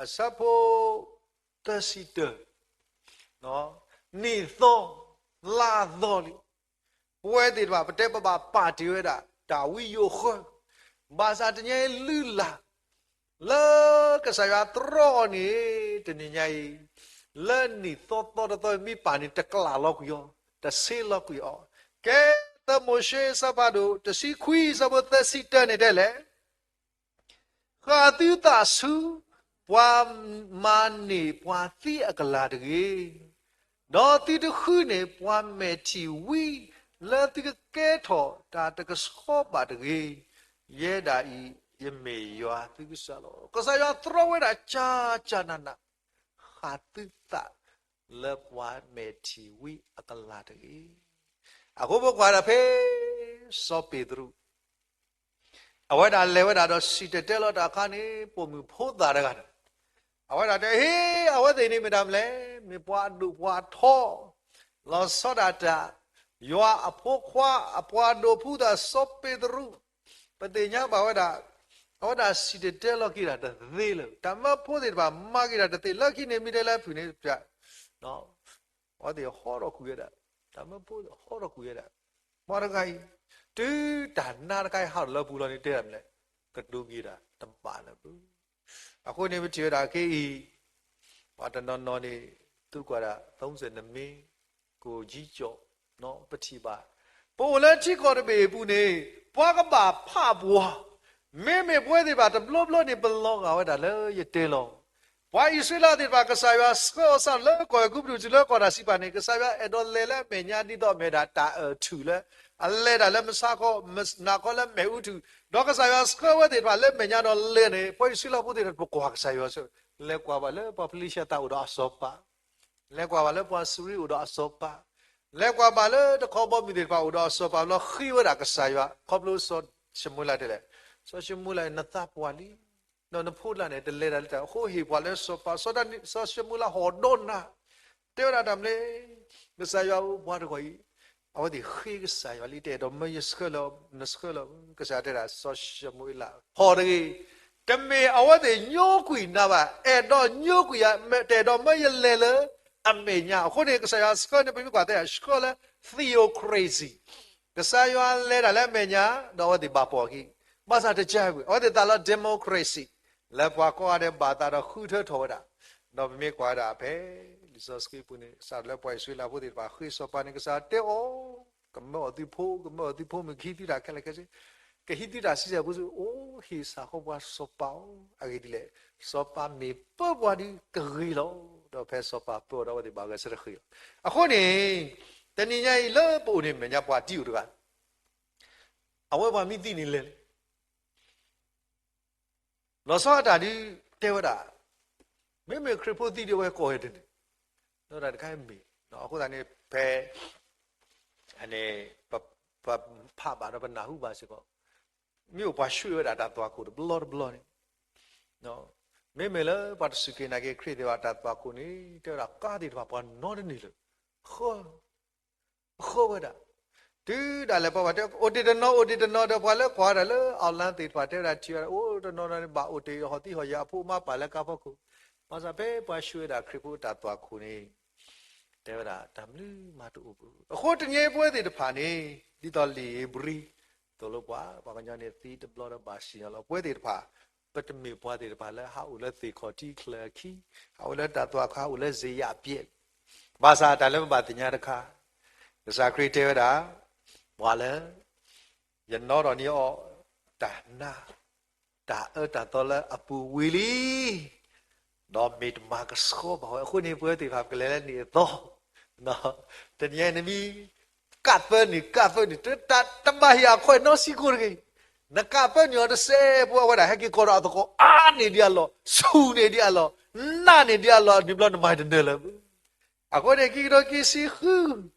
အဆၢဖိ သၢဆံတၢ နံၣ်သီ လါသီလံ. ပဝဲသ့ၣ်တဖၣ် ပတဲပဘၣ်ပာ်တ့ၢ်ဝဲဒၣ် တၢ်ဝံယိၤဃၢ ဘၣ်ဆၣ်တနံၤညါအံၤလုၢ်လၢ် လၢကစၢ်ယွၤတြီအီၤန့ၣ် တနံၤညါအံၤ လၢနံၣ်သီသီတသီ မ့ၢ်ပာ်န့ၣ် တကျးလီၤကွံာ်အီၤ, တဆ့လီၤကွံာ်အီၤ. ကဲ သၢမိၤၡ့ အဆၢဖးဒိၣ် တဆံခွံ အဆၢဖိသၢဆံတၢန့ၣ်တဲလဲၣ် ဃၣ်သုသးဆူ ပှၤမၤန့ၢ်ပှၤသံအကလၤတဂ့ၤ, ဒီးသုတဃုန့ၢ်ပှၤမဲာ်ထံၣ်ဝံ လၢသုကကဲထီၣ်တၢ်တကဆှီဘၣ်တဂ့ၤ. ယဲဒၣ်အံၤ ယမ့ၢ်ယွၤသုကစၢ်လီၤ. ကစၢ်ယွၤတြီဝဲဒၣ်ကၢ်ကၢ်နးနး, ဃၣ်သုသးလၢပှၤမဲာ်ထံၣ်ဝံအကလၤတဂ့ၤ. အဃိပကွၢ်ဒၣ်ဖဲ စီၤပ့းတရူး အဝဲဒၣ်လဲၤဝဲဒၣ်ဒီးစံၣ်တဲၤတဲလီၤတၢ်အခါန့ၣ် ပိာ်မုၣ်ဖိသၣ်တဂၤန့ၣ် အဝဲဒၣ်တဲ ဟ့ အဝဲသ့ၣ်န့ၣ်မ့ၢ်တၢ်မနုၤလဲၣ်, မ့ၢ်ပှၤအဒိၣ်ပှၤအထီ, လီၤဆီဒၣ်တၢ်, ယွၤအဖိခွါ အပှၤဒိးဖှူသးစီၤပ့းတရူး, ပသ့ၣ်ညါဘၣ်ဝဲဒၣ်, အဝဲဒၣ်စံၣ်တဲၤတဲလီၤက့ၤတၢ်တသ့လၢၤ, တၢ်မၢဖိသ့ၣ်တဖၣ်မၤက့ၤတၢ်တသ့ လၢခံန့ၣ်မ့ၢ်တဲလၢဖုၣ်န့ၣ် အဝဲသ့ၣ်ဟီထီၣ်ကွံာ်ဝဲဒၣ်, တၢ်မၢဖိဟီထီၣ်ကွံာ်ဝဲဒၣ်, ပှၤတဂၤအံၤ, တုၤတၢ်နါတခါအံၤဟးထီၣ်လၢပူၤလီၤန့ၣ် တဲဒၣ်မနုၤလဲၣ်, ကတိၤက့ၤတၢ်တဘၣ်လၢၤဘၣ်. အဃိန့ၣ် ပထံၣ်ဝဲဒၣ်က့ၤအံၤ, ပှၤတနီၤနီၤန့ၣ် သုကွၢ်ဒၣ် သုံးဆယ့်နှစ်မင်း, ကိုကြီးကျော်, ပထံၣ်ဘၣ်, ပအိၣ်လၢထံကီၢ်တဘ့ၣ်အပူၤန့ၣ် ပှၤကဘၣ်ဖးပှၤ, မ့မ့ၢ်ပဝဲသ့ၣ်တဖၣ်တဘျီဘျီန့ၣ် ပလီၤဂာ်ဝဲဒၣ်လၢယတဲလီၤ ပှၤအံၣ်စရ့လးသ့ၣ်တဖၣ် ကစၢ်ယွၤဆှၢအီၤစၢ်လၢကီၢ်အဲၤကူပတူးတုၤလၢကီၢ်တၢ်စံးပာ်န့ၣ် ကစၢ်ယွၤအဲၣ်ဒိးလဲၤလၢအမဲာ်ညါဒ်သိးအမ့ၢ်ဒၣ်တၢ်အၢၣ်ထူၣ်လၢ အလဲၤတၢ်လၢမဆါခီ မနၤခီလၢမဲာ်အူထူၣ်, ဒီးကစၢ်ယွၤဆှၢဝဲသ့ၣ်တဖၣ်လၢမဲာ်ညါဒီးလဲၤန့ၣ် ပှၤအံၣ်စရ့လးဖိသ့ၣ်တဖၣ် ပကွၢ်ကစၢ်ယွၤဆှၢ, လဲၤကွၢ်ဘၣ်လၢပှၤဖလံၡသးအိၣ်ဒီးအစီၤပၤ လဲၤကွၢ်ဘၣ်လၢပှၤစူၤရံအိၣ်ဒီးအစီၤပၤ, လဲၤကွၢ်ဘၣ်လၢတခီဘီမုၢ်သ့ၣ်တဖၣ်အိၣ်ဒီးအစီၤပၤ ဘျီဃ့ဝဲဒၣ်ကစၢ်ယွၤ ခီဖျိစီၤၡမူၤအ့လးတဲလဲၣ်, စီၤၡမူၤအ့လး နသးပှၢ်လံ, ဒီးနဖိဒၣ်န့ၣ် တလဲၤတၢ်လၢတၢ် အဃိဟ့ၣ်ပှၤလၢစီၤပၤ, စီၤၡမူၤအ့လးဟီၣ်ဒီနၤ, တဲဝဲဒၣ်တၢ်မနုၤလဲၣ်, ကစၢ်ယွၤဧၢ ပှၤတဂၤအံၤ အဝဲသ့ၣ်ဃ့ကစၢ်ယွၤလံ တအဲၣ်ဒိးမၢယဆှၢလၢၤ, နဆှၢလၢၤ, ကစၢ်ယွၤတဲဒၣ် စီၤၡမူၤအ့လး ဟီၣ်တဂ့ၤ, တမ့ၢ်အဝဲသ့ၣ်ညိကွံာ်နၤဘၣ်, အဲၣ်ဒိးညိကွံာ်ယၤ, တအဲၣ်ဒိးမၢယလဲၤလၢအမဲာ်ညါ, အဃိန့ၣ် ကစၢ်ယွၤဆှၢန့ၣ် ပမ့ၢ်ကွၢ်သဲ ဆှၢလၢ theocracy ကစၢ်ယွၤလဲၤတၢ်လၢအမဲာ်ညါ ဒီးအဝဲသ့ၣ်ဘၣ်ပိာ်အခံ, ဘၣ်ဆၣ်တကဲဝဲ အဝဲသ့ၣ်သးလီ democracy လၢပှၤကိးဂၤဒဲးဘၣ်သးဒီးဃုထၢထီၣ်ဝဲဒၣ်, ဒီးပမ့ၢ်ကွၢ်ဝဲဒၣ်ဖဲ လံာ်စီဆှံပူၤန့ၣ် စးထီၣ်လၢပှၤအံၣ်စရ့လးဖိသ့ၣ်တဖၣ်ဃ့စီၤပၤန့ၣ် ကစၢ်ယွၤတဲအီၤ, ကမၢအီၣ်သုဖိ, ကမၢအီၣ်သုဖိမုၣ် ကဟံးသုတၢ်ခဲလၢာ်ခဲဆ့, ကဟံးသုတၢ်ဆံဆဲၣ်ဖိဆူ, အိၣ် ဟ့ၣ်စၢ်ဃီပှၤစီၤပၤဧၢ, အဂ့ၢ်ဒ်လဲၣ်, စီၤပၤမ့ၢ်ပၢပှၤဒီးကဂ့ၤလီၤ, ဒီးဖဲစီၤပၤပၢအီၤဒီးအဝဲသ့ၣ်ဘၣ်ဂဲၤဆၢထၢၣ်ဃ့လီၤ. အဃိန့ၣ် တနံၤညါအံၤလၢပအိၣ်န့ၣ်မဲာ်ညါပှၤဒ်အိၣ်တဂၤ, အဝဲပှၤမ့ၢ်သံန့ၣ်လဲၤလၢ လီၤဆီအတၢ်ဒုးတဲဝဲဒၣ်, မ့မ့ၢ်ခရံာ်ဖိသံဒီး အဝဲကိးဝဲတန့ၢ်, ဒီးတၢ်တခါအံၤမ့ၢ်, အဃိသတးန့ၣ် ဖဲ န့ၣ် ပဖးဘၣ်ဒီးပနၢ်ဟူဘၣ်စ့ၢ်ကီး, မ့ၢ်အိၣ်ပှၤဆှံဝဲဒၣ်တၢ်သွၣ်ခိၣ်တဘျီတဘျီန့ၣ်, မ့မ့ၢ်လၢပှၤတစူၢ်က့ၤနာ်က့ၤခရံာ်သ့ၣ်တဖၣ်တၢ်သွၣ်ခိၣ်န့ၣ် တဲဝဲဒၣ်ကါသ့ၣ်တဖၣ်ပှၤနီတန့ၢ်လၢၤ, ဃၢ ဃၢဝဲဒၣ်, တုၤဒၣ်လဲာ်ပှၤဘၣ်တဲ အိၣ်တ့ၢ်တနီၤ အိၣ်တ့ၢ်တနီၤဒီး ပှၤလၢကွၢ်ဝဲဒၣ်လၢ online သ့ၣ်တဖၣ် တဲဝဲဒၣ်ထံၣ်ဝဲဒၣ် အိၣ်တနီၤနီၤန့ၣ် ဘၣ်အိၣ်တ့ၢ်ဟီၣ်သံဟီၣ်ယၢ် အဖိအမါပာ်လၢကါဖီခိၣ်, ဘၣ်ဆၣ်ဖဲပှၤဆှံဝဲဒၣ်ခရံာ်ဖိတၢ်သွၣ်ခိၣ်န့ၣ် တဲဝဲဒၣ်တၢ်မနုၤမးတအိၣ်ဘၣ်. အဃိတနံၤအံၤပဝဲသ့ၣ်တဖၣ်န့ၣ် ဒ်သိးလံာ်ဧ့ၤဘြံၤ သိၣ်လိပှၤ ပှၤကညီန့ၣ်သံတဘျီဒီးဘၣ်စံၣ်ညီၣ်လီၤ. ပဝဲသ့ၣ်တဖၣ် ပတမ့ၢ်ပှၤသ့ၣ်တဖၣ်လၢဟးအိၣ်လၢသ့ၣ်ခီၣ်ထံးချၢအခံ, ဟးအိၣ်လၢတၢ်သွၣ်ခိၣ် ဟးအိၣ်လၢစ့ယၣ်ပျဲၣ်, ဘၣ်ဆၣ်တၢ်လၢပဘၣ်သ့ၣ်ညါတခါ, ကစၢ်ခရံာ်တဲဝဲဒၣ် ပှၤလၢ ယနီၣ်ထီၣ်န့ၢ်အီၤ တၢ်နး တၢ်အၢတၢ်သီလၢအပူၤဝံၤလံ, ဒီးမ့ၢ်တမၤကဆှီဘၣ်ဝဲ. အဃိန့ၣ် ပဝဲသ့ၣ်တဖၣ်ပကလဲၤလၢနံၣ်အသီ, တနံၤအံၤနမ့ၢ် ကးသၢနံၣ် ကးသၢနံၣ် တမၤဟ့ၣ်အခွဲးနီတဆံးကိးတဂ့ၤ. နကးသၢနံၣ်အီၤတစဲးဖိ အဝဲဒၣ်ဟဲက့ၤကိးဒီးအသကိး အါန့ၢ်ဒံးအလီၢ် ဆူၣ်န့ၢ်ဒံးအလီၢ် နးန့ၢ်ဒံးအလီၢ် န့ၣ်ဘျီနမၤတနၢၤလၢၤဘၣ်. အဃိန့ၣ် ခံကထိခံဆံဃု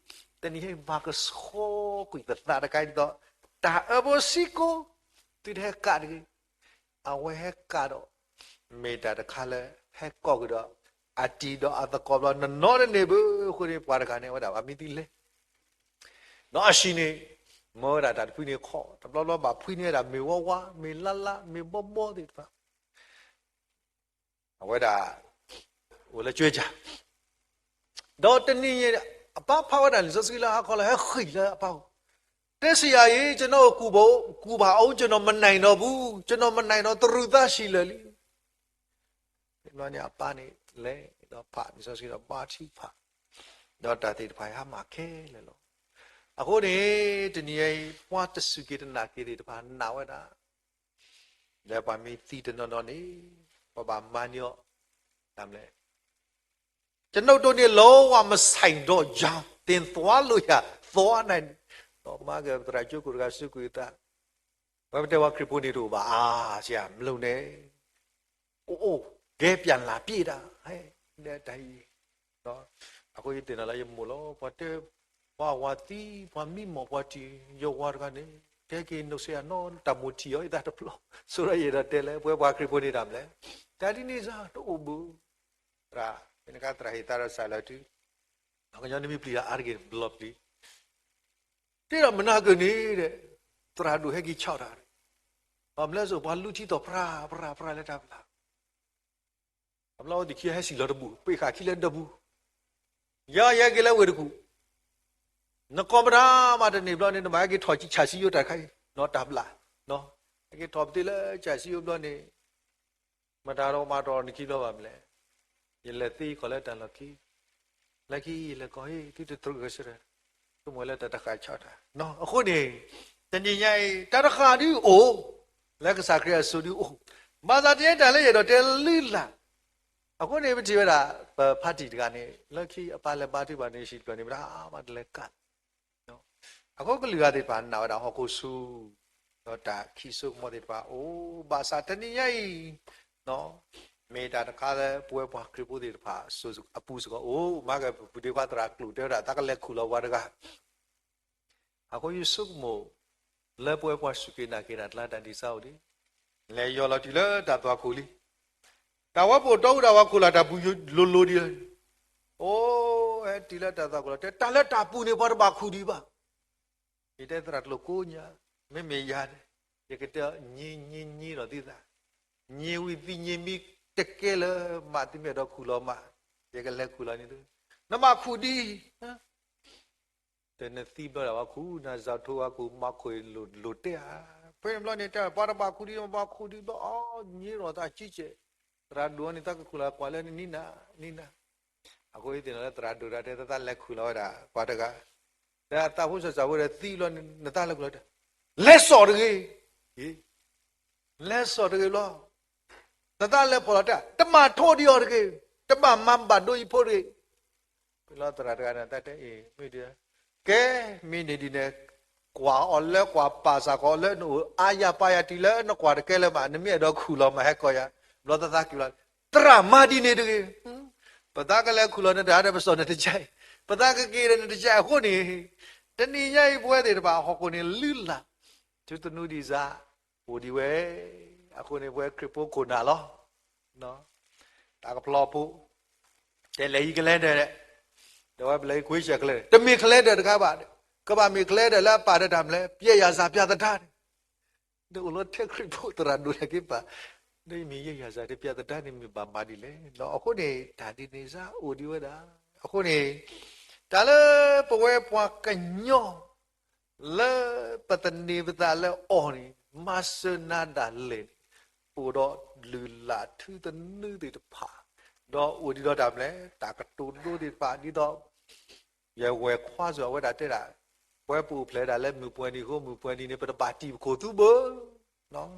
တနံၤအံၤမၤကဆှီကွံာ်ပသးတခါအံၤဒ်သိး တၢ်အၢဖိဆံးကိး သုတဟဲကးတဂ့ၤ. အဝဲဟဲကးဒီး မ့ၢ်တၢ်တခါလၢ ဟဲကိးက့ၤဒီး အတံၤဒီးအသကိးဘျီ နနီတန့ၢ်ဘၣ်. အဃိန့ၣ် ပှၤတဂၤန့ၣ် အဝဲဒၣ်ဘၣ်မံသံလဲၤ ဒီးအဟံၣ်န့ၣ် မၢဝဲဒၣ်တၢ်တဖုန့ၣ်ခီ တဘျီဘျီဘၣ်ဖှံန့ၢ်ဝဲဒၣ်မ့ၢ်ဝါဝါ မ့ၢ်လါလါ မ့ၢ်ဘီဘီသ့ၣ်တဖၣ် အဝဲဒၣ် အိၣ်လၢကၠွ့ကၠၢ် ဒီးတနံၤအံၤ အပၢ်ဖးဝဲဒၣ်လံာ်စီဆှံလၢဟါခီလၢဟဲဃံၢ်လၢအပၢ်အိၣ်, တဲဆံယၤအံၤ ကျွန်တော်ကိုကူပါဦး, ကျွန်တော်မနိုင်တော့ဘူး, ကျွန်တော်မနိုင်တော့ သရူးသးဆံးလၢာ်လံ. ဘျီန့ၣ်အပၢ်န့ၣ် လဲၤဒီးဖးလံာ်စီဆှံဒီးဘါထုကဖၣ်, ဒီးတၢ်သ့ၣ်တဖၣ်ဟဲမၤခဲလၢာ်လီၤ. အဃိန့ၣ် တနံၤအံၤ ပှၤတစူၢ်က့ၤတနာ်က့ၤသ့ၣ်တဖၣ် နာ်ဝဲဒၣ် လၢပှၤမ့ၢ်သံတနီၤနီၤန့ၣ် ပဘၣ်မၤန့ၢ်အီၤ တၢ်မလဲၣ် ကျွန်ုပ်တို့နှင့် လုံးဝမဆိုင်တော့ကြောင်း သင်သွားလို့ရာ သွားနိုင်, ဒီးမၤကသရၣ်ကၠိခိၣ်တဂၤစုကွံာ်အသး, ပဝဲပတဲဝဲခရံာ်ဖိန့ၣ်တအိၣ်ဘၣ် အါ ဆရာ မလုပ်နဲ့, အိၣ်အိၣ် ကဲပြန်လာပြည့်တာ ဟဲ, တၢ်အံၤ အဃိယသ့ၣ်နီၣ်လၢယမိၢ်လီၤ ပှၤတဲ ပှၤဝၤသံ ပှၤမံမီၢ်ပှၤထံၣ် ယဝၤတဂၤန့ၣ် တဲက့ၤနိးစ့အနီၢ် တၢ်မိၣ်ထံၣ်အီၤ ယသးတဖျိး ဆိဒီးယအဲၣ်ဒိးတဲလၢ ပဝဲပှၤခရံာ်ဖိန့ၣ်တၢ်မလဲၣ် တၢ်ဒ်န့ၣ်စ့ၢ်တအိၣ်ဘၣ်, သရၣ် မ့ၢ်နကသရၣ်ဟ့ၣ်သါဒီးစၢ်လၢတုၤ ပှၤကညီနမ့ၢ်ပျံၤတၢ်အါတက့ၢ် ဘျီပျံၤ တ့ဒီးမနၤက့ၤန့ၣ်ဒီး သရၣ်ဒိၣ်ဟဲက့ၤဆီၣ်တၢ်, ဘၣ်မလဲၣ်စိ ပှၤလူထံသိး ပြၢ်ပြၢ်ပြၢ်လၢတၢ်ဘျၣ်, အဘျီအိၣ်သ့ၣ်ခံဟဲစံၣ်လီၤတဘူၣ် ပ့ၢ်ဃာ်ခံလၢဒၢပူၤ, ယၤယဟဲက့ၤလၢဝ့ၢ်တကူၣ်, နကိးမတၤမးတန့ၢ်ဘျီန့ၣ် နဘၣ်ဟဲက့ၤထီၣ်ဆံးဆံးယိတၢ်တခါအံၤ နီၢ်တၢ်ဘျၣ်, ဟဲက့ၤထီၣ်ပသ့လၢဆံးဆံးယိဘျီန့ၣ် မတၤဒီးမၤတီၢ်နခံဘျီဘၣ်မလဲၣ်, ယလဲၤသ့ကီၢ်လၢတၢ်လီၢ်ခံ, လၢခံယလဲၤကီၢ်ဟ့ၣ် သုတတြူးဂဲၤဆၢထၢၣ်, ဆိကမိၣ်လၢတၢ်တဃၣ်ဆီၣ်တၢ်, အဃိန့ၣ် တနံၤညါအံၤ တၢ်တဃၣ်ဒုးအိၣ်, လၢကစၢ်ခရံာ်အစိၤဒုးအိၣ်, ဘၣ်ဆၣ်တယဲတၢ်လၢယအဲၣ်ဒိးတဲလုၢ်လၢ်, အဃိန့ၣ် ပထံၣ်ဝဲဒၣ် ပဖါတံၢ်တဂၤန့ၣ် လၢခံအပၢ်လဲၤဘါထုကဖၣ်န့ၣ် ဟံၣ်တဖျၢၣ်န့ၣ် မတၤမးတလဲၤကး အဃိကလုာ်ဂၤသ့ၣ်တဖၣ်နာ်ဝဲဒၣ်ဟီၣ်ခိၣ်ဆူၣ်, ဒီးတၢ်ခံးစိကမီၤသ့ၣ်တဖၣ်အိၣ်, ဘၣ်ဆၣ်တနံၤညါအံၤ မ့ၢ်တၢ်တခါလၢပဝဲပှၤခရံာ်ဖိသ့ၣ်တဖၣ်အပူၤစ့ၢ်ကီးအိၣ်, မၤကပူၤဒ့ခွါသရၣ်ကျိာ်တဲဝဲဒၣ် သးကလဲၤခူၣ်လီၤပှၤတဂၤ အဃိယဆိကမိၣ် လၢပဝဲပှၤစူၢ်က့ၤနာ်က့ၤတၢ်ကျါတၢ်ဒံးစၢ်အိၣ်ဒံး, လဲၤယီၢ်လီၤတုၤလၢတၢ်သွၣ်ခိၣ်လံ, တၢ်ဝဲပအိၣ်တီအိၣ်ဒၣ်ဝဲခူၣ်လီၤတၢ်ပူၤလိၤလိၤဒံး, အိၣ်ဟဲတုၤလၢတၢ်သွၣ်ခိၣ်လီၤ တဲတၢ်လၢတၢ်ပူၤန့ၣ် ပှၤတဘၣ်ခူၣ်ဒံးဘၣ် ယတဲသရၣ်ကျိာ်ကိးညါ, မ့မ့ၢ်ယၤန့ၣ် ယကတဲအီၤ ညံ ညံ ညံဒီးသုသး, ညံဝံၤသံညံမံတကဲလၢၤမး သုမ့ၢ်အဲၣ်ဒိးခူၣ်လီၤမး, ယကလဲၤခူၣ်လီၤန့ၣ်သု, နဘၣ်ခူၣ်ဒံး, တဲနသံဘျီဒၣ်ဝဲခူၣ် နစးထိဝဲခူၣ် မၤခိၣ်လိၤလိၤတဲဧါ, ဖဲန့ၣ်ဘျီန့ၣ် တဲပှၤတဘၣ်ခူၣ်ဒံး နဘၣ်ခူၣ်ဒံးဘျီ အီ ညံဒီးသးကံကဲး, သရၣ်ဒိၣ်န့ၣ် သးကခူၣ်လီၤကွၢ်လၢနနံၤနၤနံၤနၤ အဃိယသ့ၣ်နီၣ်လၢသရၣ်ဒိၣ်တၢ်တဲ သးလဲၤခူၣ်လီၤဝဲဒၣ် ပှၤတဂၤ, ဒီးအသးဖိစီၤစၢ်ဖိဒီးသံဘျီန့ၣ် နသးလဲၤခူၣ်လီၤတဲ, လဲၤစိာ်တဂ့ၤ, လဲၤစိာ်တဂ့ၤဘျီ, နသးလဲၤဖီၣ်လီၤတဲ, တမၤထိဒံးအီၤတဂ့ၤ, တဘၣ်မၤဘၣ်ဒိယဖိတဂ့ၤ, လီၤသရၣ်တဂၤန့ၣ် တၢ်တဲအံၤ မ့ၢ်ဒ်, ကဲ, မ့ၢ်န့ၣ်ဒ်န့ၣ်, ကွၢ်အီၤလၢကွၢ်ပာ်စၢ်ကီးလၢနအိၣ်အါယၤပာ်ယၤတုၤလၢနကွၢ်တကဲလၢၤမး နမ့ၢ်အဲၣ်ဒိးခူၣ်လီၤမးဟဲကီၢ်ယၤ, ဘျီသးသးက့ၤလီၤ, သရၣ်မၤဒ်န့ၣ်တဂ့ၤ. ပသးကလဲၤခူၣ်လီၤနတၢ်ဒီးပစီၣ်နတကဲအံၤ, ပသးကက့ၤဒီးနတကဲအံၤအဃိန့ၣ်, တနံၤညါအံၤပဝဲသ့ၣ်တဖၣ်ဟီၣ်ခိၣ်န့ၣ်လုၢ်လၢ်, ထူသနူဒံးစၢ်, အိၣ်ဒံးဝဲ, အဃိန့ၣ်ပဝဲခရံာ်ဖိခိၣ်နၢ်လီၤ. တၢ်ကဖျီဖိ, တဲလဲၤဟံးကလဲၤဒၢး, ဒီးဝဲဘျဲးကွ့ဆဲးကလဲၤဒၢး, တမ့ၢ်ကလဲၤဒၢးတခါဘၣ်, ကဘၣ်မ့ၢ်ကလဲၤဒၢးလၢအပာ်တၢ်တၢ်မလဲၣ်, ပျဲယၤစၢ်ပျဲသဒါန့ၣ် ဒီးအိၣ်လီၤထဲခရံာ်ဖိသရၣ်ဒိၣ်တၢ်က့ၤပာ်, ဒီးမ့ၢ်ယဲယၤစၢ်တပျဲသဒါန့ၣ်မ့ၢ်ဘၣ်မၤဒ်လဲၣ်. ဒီးအဃိန့ၣ် တၢ်ဒ်န့ၣ်စ့ၢ်အိၣ်ဒံးဝဲဒၣ်. အဃိန့ၣ် တၢ်လၢပဝဲပှၤကညီ လၢပသန့ၤပသးလၢအီၤန့ၣ် မၤစၢၤနၤဒၣ်လဲာ်န့ၣ် အိၣ်ဒီးလုၢ်လၢ်ထူသနူသ့ၣ်တဖၣ်, ဒီးအိၣ်ဒံးဒီးတၢ်မလဲၣ် တၢ်ကတိၤဒိသ့ၣ်တဖၣ် ဒ်သိး ယဝဲၢ်ခွါစ့ၢ်အဝဲဒၣ်တဲဒၣ်, ပဝဲပအိၣ်ဖျဲၣ်ဒၣ်လၢမုၢ်ပှဲၤနံၤအဃိ မုၢ်ပှဲၤနံၤန့ၣ် ပတဘၣ်တံၢ်ပခိၣ်သူဘၣ်.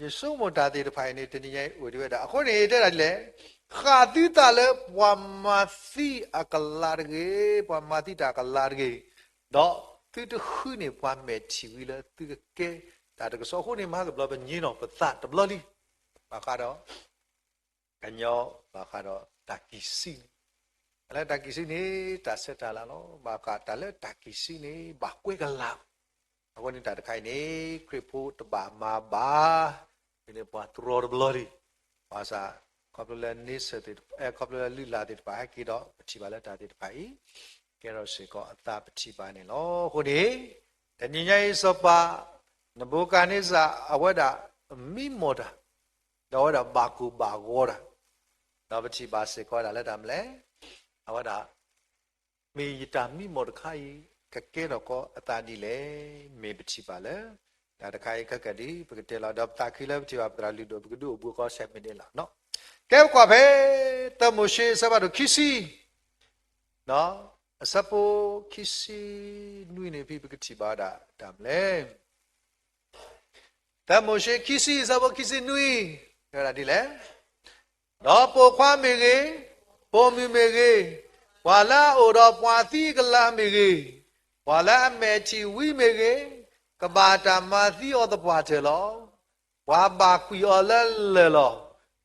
ယဆိကမိၣ်တၢ်သ့ၣ်တဖၣ်အံၤန့ၣ် တနံၤညါအံၤအိၣ်ဒံးဝဲဒၣ်. အဃိန့ၣ်တဲဒၣ်ဒ်လဲၣ်, ဃၣ်သုသးလၢပှၤမၤသံအကလၤတဂ့ၤ, ပှၤမၤသံတၢ်အကလၤတဂ့ၤ, ဒီးသုတဃုန့ၢ်ပှၤမဲာ်ထံၣ်ဝံလၢသုကကဲတၢ်တကစီၣ်. အဃိန့ၣ် မဟါကဘျီပညိၣ်နီၣ်ပသးတဘျီလံ, ဘၣ်ဃးဒီး ကညီ ဘၣ်ဃးဒီးတၢ်ကံၣ်ဆံန့ၣ်, လၢတၢ်ကံၣ်ဆံန့ၣ် တၢ်ဆဲးတၢ်လၤလီၤ. ဘၣ်ဃးတၢ်လၢတၢ်ကံၣ်ဆံန့ၣ် ဘၣ်ကွဲကလၤ. အဃိန့ၣ်တၢ်တခါအံၤန့ၣ် ခရံာ်ဖိတဘၣ်မၤဘၣ်, န့ၣ်ပှၤတြီတဘျီလံ. ဘၣ်ဆၣ် ခီဖျိလၢန့ဆၢၣ်သ့ၣ်, ခီဖျိလၢလုၢ်လၢ်သ့ၣ်တဖၣ်ဟဲက့ၤဒီး ပထံၣ်ဘၣ်လၢတၢ်သ့ၣ်တဖၣ်အံၤ ကဲထီၣ်စ့ၢ်ကီးအသးပထံၣ်ဘၣ်န့ၣ်လီၤ. အဃိန့ၣ် တနံၤညါအံၤစီၤပၤ နဘူၤခၣ်န့စၢ် အဝဲဒၣ်မံမီၢ်တၢ်, ဒီးအဝဲဒၣ်ဘၣ်ကိၢ်ဘၣ်ဂီၤတၢ်, ဒီးပထံၣ်ဘၣ်စ့ၢ်ကီးဒၣ်လၢတၢ်မလဲၣ်, အဝဲဒၣ် မ့ၢ်ယတၢ်မံမီၢ်တခါအံၤ ကကဲထီၣ်ကီးအသးဒ်လဲၣ်, မ့ၢ်ပထံၣ်ဘၣ်လၢ တၢ်တခါအံၤခဲကဒံး ပကတဲလီၤ ဒီးပသးခုလၢပထံၣ်ဘၣ်ပသရၣ်လုၢ်ဒိၣ်ပကဒုးအိၣ်ဘူးကီးဆဲးမ့ၢ်န့ၣ်လီၤ. ကဲပကွၢ်ဖဲ သၢမိၤၡ့အဆၢဖးဒိၣ်ခံဆံ အဆၢဖိခံဆံနွံန့ၣ် ဖဲပကထံၣ်ဘၣ်ဝဲဒၣ်တၢ်မလဲၣ်. သၢမိၤၡ့ခံဆံအဆၢဖိခံဆံနွံ, တဲဝဲဒၣ်ဒ်လဲၣ်, ဒီးပိာ်ခွါမ့ၢ်ဂ့ၤ, ပိာ်မုၣ်မ့ၢ်ဂ့ၤ, ပှၤလၢအအိၣ်ဒီးပှၤသံအကလၤမ့ၢ်ဂ့ၤ, ပှၤလၢအမဲာ်ထံၣ်ဝံမ့ၢ်ဂ့ၤ, ကဘၣ်တၢ်မၤသံအီၤသပှၢ်တၢၢ်လီၤ. ပှၤဘၣ်ကွံာ်အီၤလၢလၢၢ်လီၤ.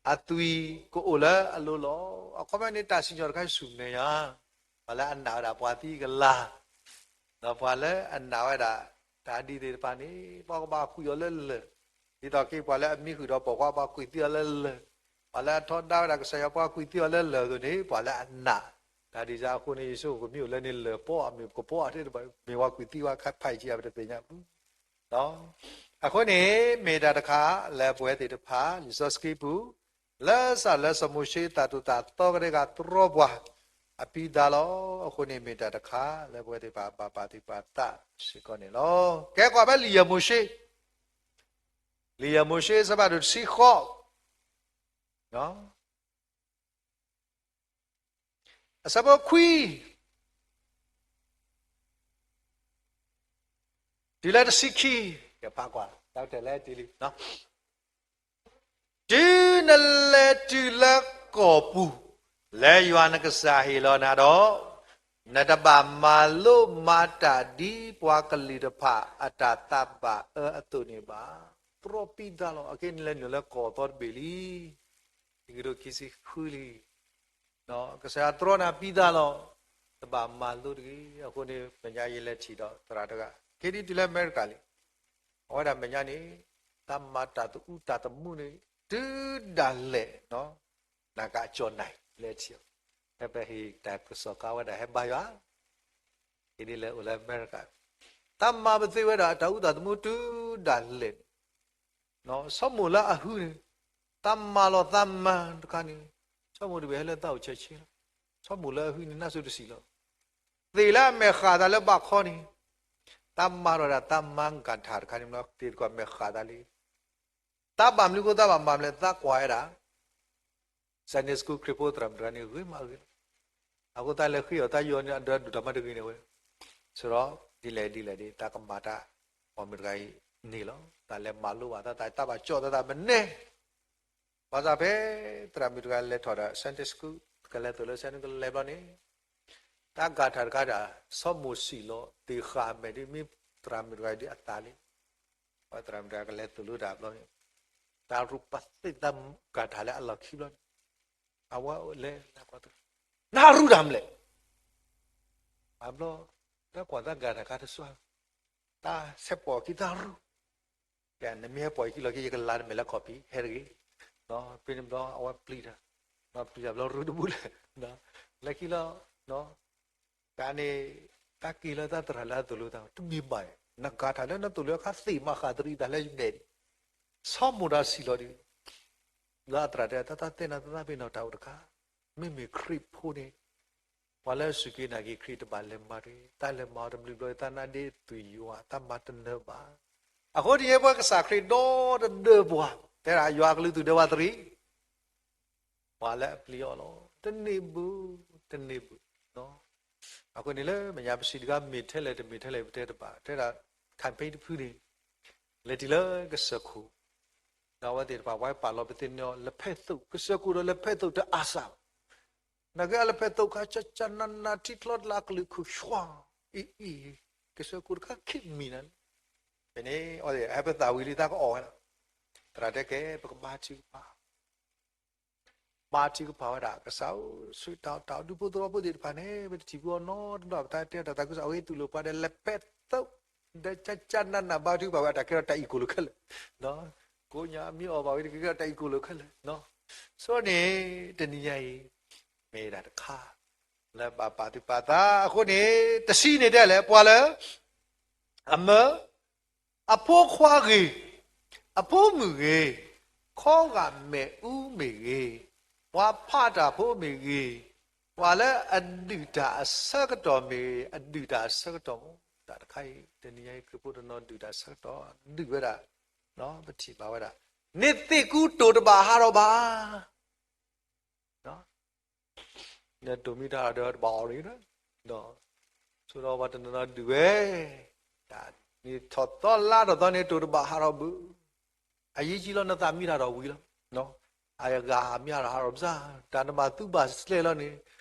အသွံၣ်ကအိၣ်လၢအလိၤလီၤ. အခီပညီန့ၣ် တၢ်စံၣ်ညီၣ်တခါဆူၣ်မဲာ်ညါ, ပှၤလၢအနာ်ဝဲဒၣ်ပှၤသံအကလၤ ဒီးပှၤလၢအနာ်ဝဲဒၣ် တၢ်ဒ်သ့ၣ်တဖၣ်န့ၣ် ပှၤကဘၣ်ကွံာ်အီၤလၢလၢၢ်, ဒ်သိးက့ၤပှၤလၢအမံဃုာ်ဒီးပိာ်ခွါ ပှၤကွံာ်သံအီၤလၢလၢၢ်, ပှၤလၢအထီဒါဝဲဒၣ်ကစၢ်ယွၤ ပှၤကွံာ်သံအီၤလၢလၢၢ်အသိးန့ၣ် ပှၤလၢအနာ် တၢ်ဒ်စ့ၢ်အဃိန့ၣ် ယဆိကမိၣ်ကမ့ၢ်အိၣ်လၢန့ၣ်လၢၢ်ပီၢ် မ့ၢ်ကပီၢ်အတဘၣ် မ့ၢ်ပှၤကွံာ်သံဝဲခါဖးယံာ်ကံအပတသ့ၣ်ညါဘူး အဃိန့ၣ် မ့ၢ်တၢ်တခါလၢပဝဲသ့ၣ်တဖၣ် လံာ်စီဆှံပူၤ လၢစၢ်လၢစီၤမိၤၡ့သးဒိၣ်သးသီကဒဲကတြီပှၤ အပံသါလီၤ. အဃိန့ၣ်မ့ၢ်တၢ်တခါလၢပဝဲသ့ၣ်တဖၣ်ဘၣ်ပာ်သူၣ်ပာ်သးစ့ၢ်ကီးန့ၣ်လီၤ. ကဲကွၢ်ဖဲလံာ်ယဲၢ်မိၤၡ့, လံာ်ယဲၢ်မိၤၡ့ အဆၢဖးဒိၣ်တဆံဃိး အဆၢဖိခွံ တုၤလၢတဆံခံ, ကဖးကွၢ် တၢ်တဲလဲၣ်တုၤလံ တုၤနလဲၤတုၤလၢကီၢ်ပူၤ လၢယွၤနကစၢ်ဟ့ၣ်လီၤနၤဒီး, နတဘၣ်မၤလိမၤတၢ်ဒ်ပှၤကလုာ်တဖၣ်အတၢ်သးဘၣ်အၢအသိးန့ၣ်ဘၣ်. တြီပံသါလီၤ. အခဲအံၤနလဲၤနုာ်လၢကီၢ်သီတဘ့ၣ်လံ, ခံကထိခံဆံဃုလံ ကစၢ်ယွၤတြီနၤပံသါလီၤ. တဘၣ်မၤလိတဂ့ၤ. အဃိန့ၣ် မဲာ်ညါယလဲၤထံၣ်ဒီးသရၣ်တဂၤ ခဲဒံတုၤလၢအမဲရကၤလံ. အဝဲဒၣ်မဲာ်ညါန့ၣ် တၢ်မၤတၢ်သူၣ်အူတၢ်သမူန့ၣ် တုၤဒၣ်လဲာ် နကကၠီၣ်နၢ်လဲၤထံၣ်အီၤ, ဖဲပဟ့ၣ်တၢ်ကစီၣ်ခါဝဲဒၣ်ဟဲဘါယွၤ ဒ်လဲၣ်အိၣ်လၢအမဲရကၤ, တၢ်မၤပသ့ဝဲဒၣ်တၢ်အူတၢ်သမူတုၤဒၣ်လဲာ်န့ၣ် ဆီမိၣ်လၢအဟုန့ၣ် တၢ်မၤလီၤသးမၤတခါန့ၣ် ဆီမိၣ်တဘ့ၣ်ဟဲလၢသးအိၣ်ဆဲးဆဲးလီၤ. ဆီမိၣ်လၢအဟုန့ၣ် နၢ်စိတဆံးလီၤ. သ့ၣ်လၢအမဲာ်ဃာ်သးလၢဘးခီန့ၣ် တၢ်မၤထီၣ်ဒၣ်တၢ်မၤဂၤထၣ်တခါန့ၣ် သ့ၣ်တကီၢ်မဲာ်ဃာ်သးလံ. တၢ်ဘၣ်မနုၤဃိတၢ်ဘၣ်မၤမလဲၣ် သးကွၢ်ဝဲဒၣ် Sunday School ခရံာ်ဖိသရၣ်မုၣ်တဂၤန့ၣ် ဂ့ၤမးဂ့ၤလီၤ. အဃိသတးလဲၤဃ့အီၤသးယီၤန့ၣ် အဒၢဒိၣ်တၢ်မၤတဂ့ၤန့ၣ်ဝဲ, ဆိဒီး ဒ်လဲၣ်ဒ်လဲၣ်ဒ် တၢ်ကမၤတၢ် ပှၤမုၣ်တဂၤအံၤန့ၣ်လီၤ. တၢ်လဲၤမၤလိဘၣ်သး တၢ်ဘၣ်ကၠီၣ်သးတၢ်မနုၤ ဘၣ်ဆၣ်ဖဲသရၣ်မုၣ်တဂၤလဲၤထီၣ်ဒီး Sunday School ကလဲၤသိၣ်လၢ Sunday ကလဲၤဘျီန့ၣ် တၢ်ဂၤထၣ်တခါဒၣ် ဆီမိၣ်စံၣ်လီၤသ့ၣ်ဃာ်အမဲာ်ဒ်မ့ၢ်သရၣ်မုၣ်တဂၤဒ်အသးလံ. ပှၤသရၣ်မုၣ်တဂၤကလဲၤသိၣ်လိတၢ်ဘျီန့ၣ် တၢ်ရူးပာ်သ့ၣ်သးဂၤထၣ်လၢအလီၢ်ခံဘျီန့ၣ် အဝဲလဲၤ နၢ်ရူၢ်တၢ်မလဲၣ်, အဘျီ တၢ်ကွၢ်သးဂၤတၢ်ခါတစွါ, တၢ်ဆဲးပိာ်ခံသးရူၢ်, နမ့ၢ်ဟဲပိာ်ယခံလီၤခံ ယကလၤနမဲာ်လၢခီၣ်ဖံး ဟဲတဂ့ၤ, ဖဲန့ၣ်ဘျီအဝဲပျံၤတၢ်, ပျံၤတၢ်ဘျီရူၢ်တဘူၣ်လဲၣ်, လၢခံလီၤ တၢ်န့ၣ် တၢ်က့ၤလၢတၢ်သရၣ်လၢအသိၣ်လိသး တမ့ၢ်ဘၣ်, နကၤထၢၣ်လၢနသိၣ်လိအခါ သ့ၣ်မၤဃၣ်တရံးတၢ်လၢယမဲာ်န့ၣ်, ဆီမိၣ်တၢ်ဆံးလီၤဒ်, လၢအသရၣ်တဲ တၢ်တၢ်သ့ၣ်နၤ တၢ်သးပ့ၤနီၣ်တၢ်အိၣ်တခါ, မ့မ့ၢ်ခရံာ်ဖိန့ၣ်, ပှၤလၢအစူၢ်က့ၤနာ်က့ၤခရံာ်တဘၣ်လဲၤမၤတဂ့ၤ, တၢ်လဲၤမၤအီၤတဘျုးဘျီ တၢ်နါဒ့သွံၣ်ယွၤ တၢ်မၤတနၢၤဘၣ်. အဃိတယဲပှၤကစၢ်ခရံာ်ဒီတဒၢပှၤ, တဲဒၣ်ယွၤကလုၢ်သူၣ်ဒၢဝဲသရံး ပှၤလၢအပျံၤအီၤလီၤ. တန့ၢ်ဘၣ်, တန့ၢ်ဘၣ်. အဃိန့ၣ်လၢမဲာ်ညါပစံးတခါ မ့ၢ်ထဲလဲၣ်တမ့ၢ်ထဲလဲၣ် ပတဲတဘၣ်, တဲဒၣ် campaign တဖုန့ၣ် လဲၤတုၤလၢကစၢၢ်ခိၣ်, ဒီးအဝဲသ့ၣ်တဖၣ် ပှၤပာ်လီၤပသ့ၣ်န့ၣ် လဲၤဖဲးသိး, ကစၢၢ်ခိၣ်ဒီးလဲၤဖဲးသိးတအါစၢ်ဘၣ်. နာ်က့အလဲၤဖဲးသိးခါ ကၠၢ်ကၠၢ်နးနး ထံချီတလးကလုာ်ခိၣ်ဆှီ, အံၤအံၤ, ကစၢၢ်ခိၣ်တခါခံမံၤနၤန့ၣ်, ဖဲန့ၣ် အဝဲသ့ၣ်ဟဲပသးဝံၤလံ တၢ်ကအီၣ်ဝဲဒၣ်, သရၣ်တဲကဲ ပကဘါထုကဖၣ် ဘါထုကဖၣ်ဝဲဒၣ် ကစၢ်ဧၢ, ဆှၢတၢ်အိၣ်တၢ်ဒူဖိသဝီဖိသ့ၣ်တဖၣ်န့ၣ် ပတထံၣ်ဘၣ်အီၤနီတဘျီ ပတၢ်တဲတၢ်သးခုကစီၣ် အဝဲသူၣ်လိာ်ပှၤဒီး လဲၤဖဲးသိး, ဒီးကၠၢ်ကၠၢ်နးနး ဘါထုကဖၣ်ဝဲဒၣ် ကဲထီၣ်တၢ်အံၤကိၣ်လိာ်ခဲလၢာ်, ကိးညါမ့ၢ်အီၣ်ဘၣ်ဝဲ ကဲထီၣ်တၢ်အံၤကိၣ်လိာ်ခဲလၢာ်. ဆိန့ၣ် တနံၤညါအံၤ မ့ၢ်ဒၣ်တခါ လၢဘၣ်ပာ်သူၣ်ပာ်သးအဃိန့ၣ် တဆံန့ၣ်တဲလဲၣ် ပှၤလၢ အမၢ အဖိခွါဂ့ၤ, အဖိမုၣ်ဂ့ၤ, ခီဂာ်မ့ၣ်အူမ့ၢ်ဂ့ၤ, ပှၤဖးတၢ်ဖိမ့ၢ်ဂ့ၤ, ပှၤလၢအဒုးတၢ်အဆၢကတီၢ်မ့ၢ်ဂ့ၤ, အဒုးတၢ်အဆၢကတီၢ်မ့ၢ် တၢ်တခါအံၤ တနံၤညါအံၤ ခရံာ်ဖိတနီၤဒုးတၢ်ဆၢကတီၢ် ဒုးဝဲဒၣ်, ပထံၣ်ဘၣ်ဝဲဒၣ်, န့ၢ်သ့ၣ်ကူတိၤတဘၣ်ဟးထီၣ်ဘၣ် နတိၤမ့ၢ်တၢ်ဒီးတဘၣ်အီၣ်ရံၣ်, ဆိဒီးပှၤတနီၤနီၤဒုးဝဲ, နံၣ်ထီၣ်သီလါထီၣ်သီန့ၣ်တိၤတဘၣ်ဟးထီၣ်ဘၣ်, အယံၤကံလီၤနသးမံတၢ်ဒီးဝံၤလီၤ, အဂၤမံတၢ်ဒီးဟးထီၣ်ဘၣ်ဆၣ် တၢ်နဘၣ်သူဘၣ်စဲးလီၤန့ၣ်,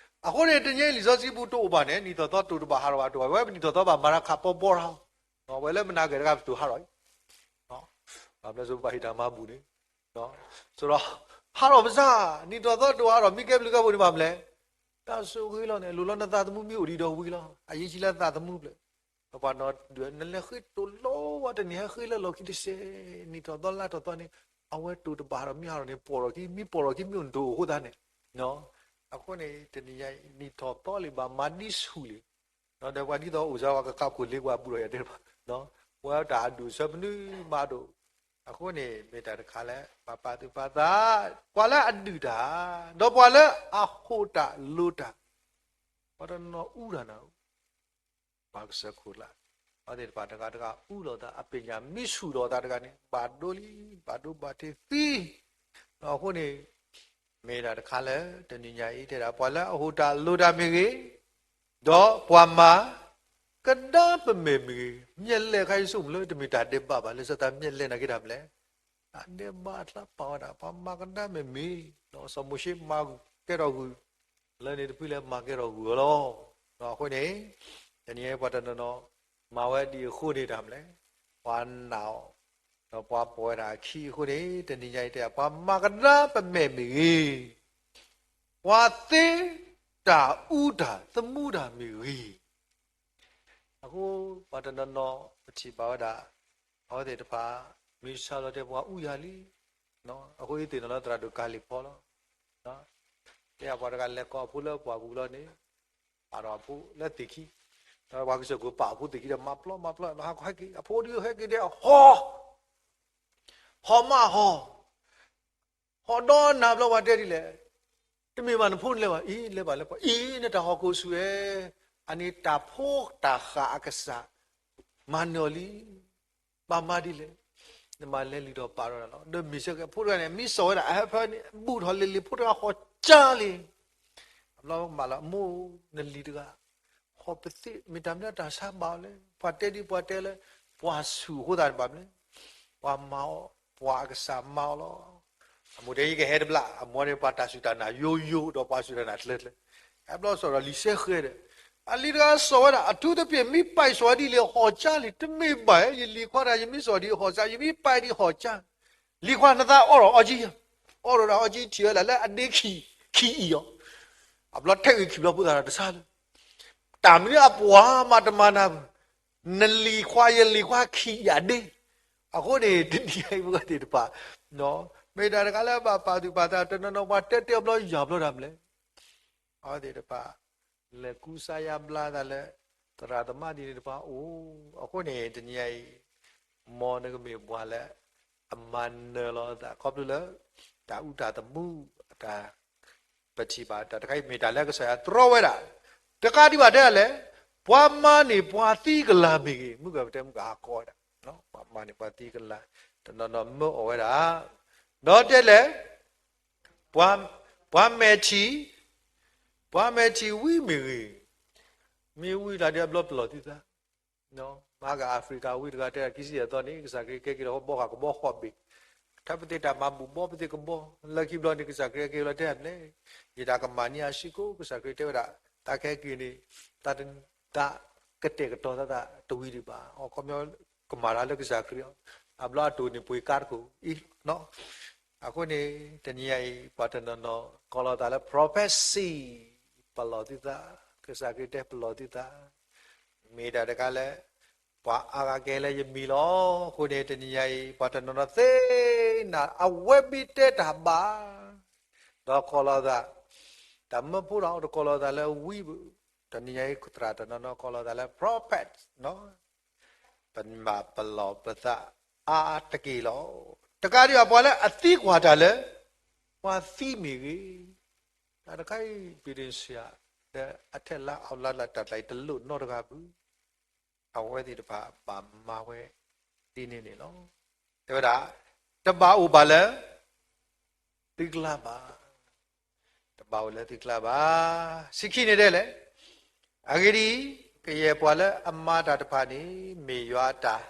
အဃိန့ၣ် တနံၤအံၤလံာ်စီဆှံပူၤတအိၣ်ဘၣ်န့ၣ် နံၣ်ထီၣ်သီတိၤတဘၣ်ဟးထီၣ်ဘၣ် တိၤဘၣ်ဝဲ ပနံၣ်ထီၣ်သီဘၣ်မၤတၢ်ခးပီပီတၢ်, ဝဲလၢမနၤဂ့ၤတဂၤပတိၤဟးထီၣ်အံၤ ဘၣ်မနုၤစ့ၢ်ဘၣ်ဟ့ၣ်တၢ်မၤဘူၣ်န့ၣ်, ဆိဒီး ဟးထီၣ်ဘၣ်ဆၣ် နံၣ်ထီၣ်သီတိၤဟးထီၣ် မ့ၢ်ကဲဘျုးကဲဖှိၣ်န့ၣ်ဘၣ်မနုၤလဲၣ်, တၢ်ဆိၣ်ဂ့ၤလီၤန့ၣ် လိၣ်လီၤနသးသမူမ့ၢ်အိၣ်ဒံးဒီးဝံၤလီၤ, အယံၤကံလၢသးသမူဖျၢၣ်, ပှၤနီၤဒုး နလဲၤဃ့တိၤလီၤဝဲတနံၤ ဟဲဃ့လၢလီၢ်ခံတစဲး, နံၣ်ထီၣ်သီလါထီၣ်သီန့ၣ် အဝဲတိၤတဘၣ်ဒီးမ့ၢ်ဟးထီၣ်န့ၣ် ပိာ်ထီၣ်ခံ မ့ၢ်ပိာ်ထီၣ်ခံမ့ၢ်အိၣ်နတိၤအဃိသတးန့ၣ်, အဃိန့ၣ် တနံၤညါအံၤ နံၣ်ထီၣ်သီလံဘၣ် မၤဒ်ဆူၣ်လံ ဒီးပှၤဒ်သိးအိၣ်စၢၤဝဲကကးခိၣ်လ့ကွၢ်ဘူးဒီးယၤတဲတဖၣ်, ဝဲတၢ်အဒူၣ်အဆၢမနုၤမးဒိၣ်, အဃိန့ၣ် မ့ၢ်တၢ်တခါလၢ ပှၤပာ်သူၣ်ပာ်သး, ပှၤလၢအဒုးတၢ်, ဒီးပှၤလၢအဟိၣ်တၢ်လိၤတၢ်, ပှၤတနီၤအူတၢ်နၤ, ပှၤကစၢၢ်ခိၣ်လၢ်, ပှၤသ့ၣ်တဖၣ်တဂၤတဂၤအူလီၤသး အပညၣ်မံဆူၣ်လီၤသးတဂၤန့ၣ် ဘၣ်ဒိလံ, ဘၣ်ဒိဘၣ်ထံးသံ, အဃိန့ၣ် မ့ၢ်ဒၣ်တခါလၢ တနံၤညါအံၤတဲဒၣ် ပှၤလၢအဟိၣ်တၢ်လိၤတၢ်မ့ၢ်ဂ့ၤ, ဒီးပှၤမၤကဒါပမဲာ်မ့ၢ်ဂ့ၤ, မျက်လှည့်ခါယဆိကမိၣ်လၢတမ့ၢ်တၢ်ဒဲးဘးဘၣ် လၢစီၤသးမျက်လှည့်နာ်က့တၢ်မလဲၣ်, တၢ်ဒဲးဘးအချါပာ်ဝဲဒၣ် ပှၤမၤကဒါမဲာ်မ့ၢ်, စီၤမိၤၡ့မၤကဲထီၣ်ဂုၢ်, လၢန့ၣ်တဖုလဲၣ်မၤကဲထီၣ်ဂုၢ်အီၤလီၤ, အဃိန့ၣ် တနံၤညါအံၤပှၤတနီၤနီၤ မၤဝဲဒ်အဃိန့ၣ်တၢ်မလဲၣ်, ပှၤနာ်အီၤ, ဒီးပှၤပိာ်ဝဲဒၣ်အခံအဃိန့ၣ် တနံၤညါအံၤတဲ ပှၤမၤကဒါပမဲာ်မ့ၢ်ဂ့ၤ, ပှၤသ့တၢ်အူတၢ်သမူတၢ်မ့ၢ်ဂ့ၤ, အဃိပှၤတနီၤနီၤ ပထံၣ်ဘၣ်ဝဲဒၣ် အဝဲသ့ၣ်တဖၣ် မ့ၢ်ဆါလီၤတဲပှၤအူယၤလံ, အဃိယသ့ၣ်နီၣ်လၢသရၣ်ဒိၣ်ကၤလံၣ်ဖီလီၤ, တဲပှၤတဂၤလဲၤကိးအဖိလၢပှၢ်ပူၤလီၤန့ၣ်, ပာ်ဒီးအဖိလၢသ့ၣ်ခံ, ဒီးပှၤကစၢၢ်ခိၣ်ပာ်အဖိသ့ၣ်ခံဒီး မၤပျီမၤပျီ ဟးကဟဲက့ၤ အဖိဒုးဟဲက့ၤဒီးဟီၣ် ဟီၣ်မးဟီၣ်, ဟီၣ်ဒီနၤဘျီပှၤတဲဒ်လဲၣ်, တမ့ၢ်ဘၣ်နဖိန့ၣ်လဲၤဘၣ်, အံၤလဲၤဘၣ်လၢပှၤ, အံၤနတၢ်ဟီၣ်ခိၣ်ဆူၣ်ဝဲ, အန့ၣ်တၢ်ဖိတၢ်ဃၣ်အကစၢ် မၤနၢၤအီၤလံ, ဘၣ်မၤဒ်လဲၣ်, နမၤလဲၤလုၢ်ထီၣ်ပာ်ထီၣ်တၢ်လီၤ. ဒီးမ့ၢ်ဆၢက့ၤအဖိတဂၤန့ၣ် မ့ၢ်စိာ်ဝဲဒၣ်အဟၢဖၢန့ၣ် ဘူၣ်ထီၣ်လ့ၤလ့ၤဖိတဂၤဟီၣ်ကၢ်လံ, အဘျီမၤလီၤ အမိၢ်နလံၤတဂၤ ဟီၣ်ပသ့ၣ် မ့ၢ်တၢ်မနုၤတၢ်ဆါဘၣ်အီၤလဲၣ်, ပှၤတဲဒ်ပှၤတဲလၢ ပှၤဆူၣ်အဃိသတးန့ၣ်ဘၣ်မနုၤလဲၣ်, ပှၤမၤအီၤ ပှၤအကစၢ်မၤအီၤလီၤ. အမိၢ်တဲယကဟဲတဘျီ, အမိၢ်န့ၣ်ပှၤတၢ်စူၢ်တၢ်နာ်ယိယိ ဒီးပှၤစူၢ်တၢ်နာ်ချၢချၢ, အဘျီစိာ်ဒီးလံာ်စဲဃဲဒီး, အလံၤတဂၤစိာ်ဝဲဒၣ် အထူးသဖြင့် မ့ၢ်ပာ်စိာ်ဒ်လဲၣ်ဟီၣ်ကၢ်လံ, တမ့ၢ်ဘၣ်, ယလံၤခွါတဂၤ ယမ့ၢ်စိာ်ဒ်ဟီၣ်ကၢ် ယမ့ၢ်ပာ်ဒ်ဟီၣ်ကၢ်, လံၤခွါနသးအိၣ်ဒီးအီကၠံ, အိၣ်ဒီးအီကၠံထံၣ်ဝဲဒၣ်လၢအဒ့ခံ, ခံအံၤအီၤ, အဘျီထဲးဂ့ၤခံဘျီဖိသၣ်တၢ်တဆါလၢ တၢ်မနုၤအပှၤမၤတမၤနၤဘၣ်, နလံၤခွါယလံၤခွါခံအံၤအဒ့, အဃိန့ၣ် တနံၤအံၤပဝဲသ့ၣ်တဖၣ် မ့ၢ်တၢ်တခါလၢဘၣ်ပာ်သူၣ်ပာ်သး တနီၤနီၤပှၤတဲတဲအဘျီယၤဘျီတၢ်မလဲၣ် အဝဲသ့ၣ်တဖၣ် လဲၤကူစါယါဘျါသးလၢ သရၣ်သမါဒ်န့ၣ်တဖၣ်အိၣ်, အဃိန့ၣ် တနံၤအံၤ မ်နကမ့ၢ်ပှၤလၢ အမၤနၢၤလီၤသး ခီဖျိလၢ တၢ်အူတၢ်သမူ တၢ် ပထံၣ်ဘၣ်တၢ်တခါအံၤ မ့ၢ်တၢ်လၢကစၢ်ယွၤတြီဝဲဒၣ်, တကးဒံးဘၣ်တဲဒ်လဲၣ်, ပှၤမၤန့ၢ်ပှၤသံကလၤမ့ၢ်ဂ့ၤ, မုၣ်ကပတဲမုၣ်ကဟးကီဝဲဒၣ်, ပှၤမၤန့ၢ်ပှၤသံကလၤ, တနီၤနီၤမၢအီၣ်ဝဲဒၣ်, ဒီးတဲလဲၣ်, ပှၤမဲာ်ထံ, ပှၤမဲာ်ထံဝံမ့ၢ်ဂ့ၤ, မ့ၢ်ဝံတၢ်ဒ်အဘျီပလီၢ်သုသး မၤက Africa ဝံတဂၤတဲဒၣ် ခံဆံယဲၢ်သီန့ၣ် ကစၢ်ခရံာ်ကဲက့ၤလီၤဘီဃာ်ကဘီဃီဘ့ၣ်, ထၢပသ့ၣ်တၢ်မၤဘူၣ်ဘီပသ့ၣ်ကဘီ, လၢခံဘျီန့ၣ် ကစၢ်ခရံာ်ကဲလီၤတဲဒ်လဲၣ်, ယတၢ်ကမၤန့ၢ်အစ့ၢ်ကီး ကစၢ်ခရံာ်တဲဝဲဒၣ်, တၢ်ခဲက့ၤန့ၣ်, တၢ် တၢ်ကတဲာ်ကတီၤသးသးတဝံၤဒံးဘၣ်, အခီပညီ ကမၤတၢ်လၢကစၢ်ခရံာ်အီၤ, အဘျီအတိၢ်န့ၣ်ပှ့ၤကါတခိၣ်အံၤ အဃိန့ၣ် တနံၤအံၤ ပှၤတနီၤနီၤ ကိးလီၤသးလၢ prophecy ပလီၢ်သုသး, ကစၢ်ခရံာ်တဲပလီၢ်သုသး, မ့ၢ်တၢ်တခါလၢ ပှၤအါဂၤကဟဲလၢယမံၤလီၤ. အဃိန့ၣ် တနံၤညါအံၤ ပှၤတနီၤနီၤသ့ၣ်နၤ အဝဲမ့ၢ်တဲတၢ်ဘၣ်, ဒီးကိးလီၤသး, တၢ်မၢဖိဒီး တကိးလီၤသးလၢဝံဘၣ်, တနံၤညါအံၤ သရၣ်တနီၤနီၤကိးလီၤသးလၢ prophet ပမၤပလီၢ်ပသးအါတက့ၢ်လီၤ. တကးဒံးဘၣ် ပှၤလၢအသံကွၢ်တၢ်လၢ ပှၤသံမ့ၢ်ဂ့ၤ, တၢ်တခါအံၤ ပဒိၣ်စံး လၢအထဲလၢအလၢလၢတၢ်တၢ်အံၤ တလိၣ်နီတဂၤဘၣ်, အဝဲသ့ၣ်တဖၣ်ဘၣ်မၤဝဲဒ်န့ၣ်န့ၣ်လီၤ. တဲဝဲဒၣ်, တဘၣ်အိၣ်ဘၣ်လၢ သုကျါဘၣ်, တဘၣ်အိၣ်လၢသုကျါဘၣ်. ဆံခံန့ၣ်ဒ်လဲၣ်, အဂ့ၢ်ဒ်အံၤ, ကယဲၢ်ပှၤလၢအမၤတၢ်တဖၣ်န့ၣ် မ့ၢ်ယွၤအတၢ်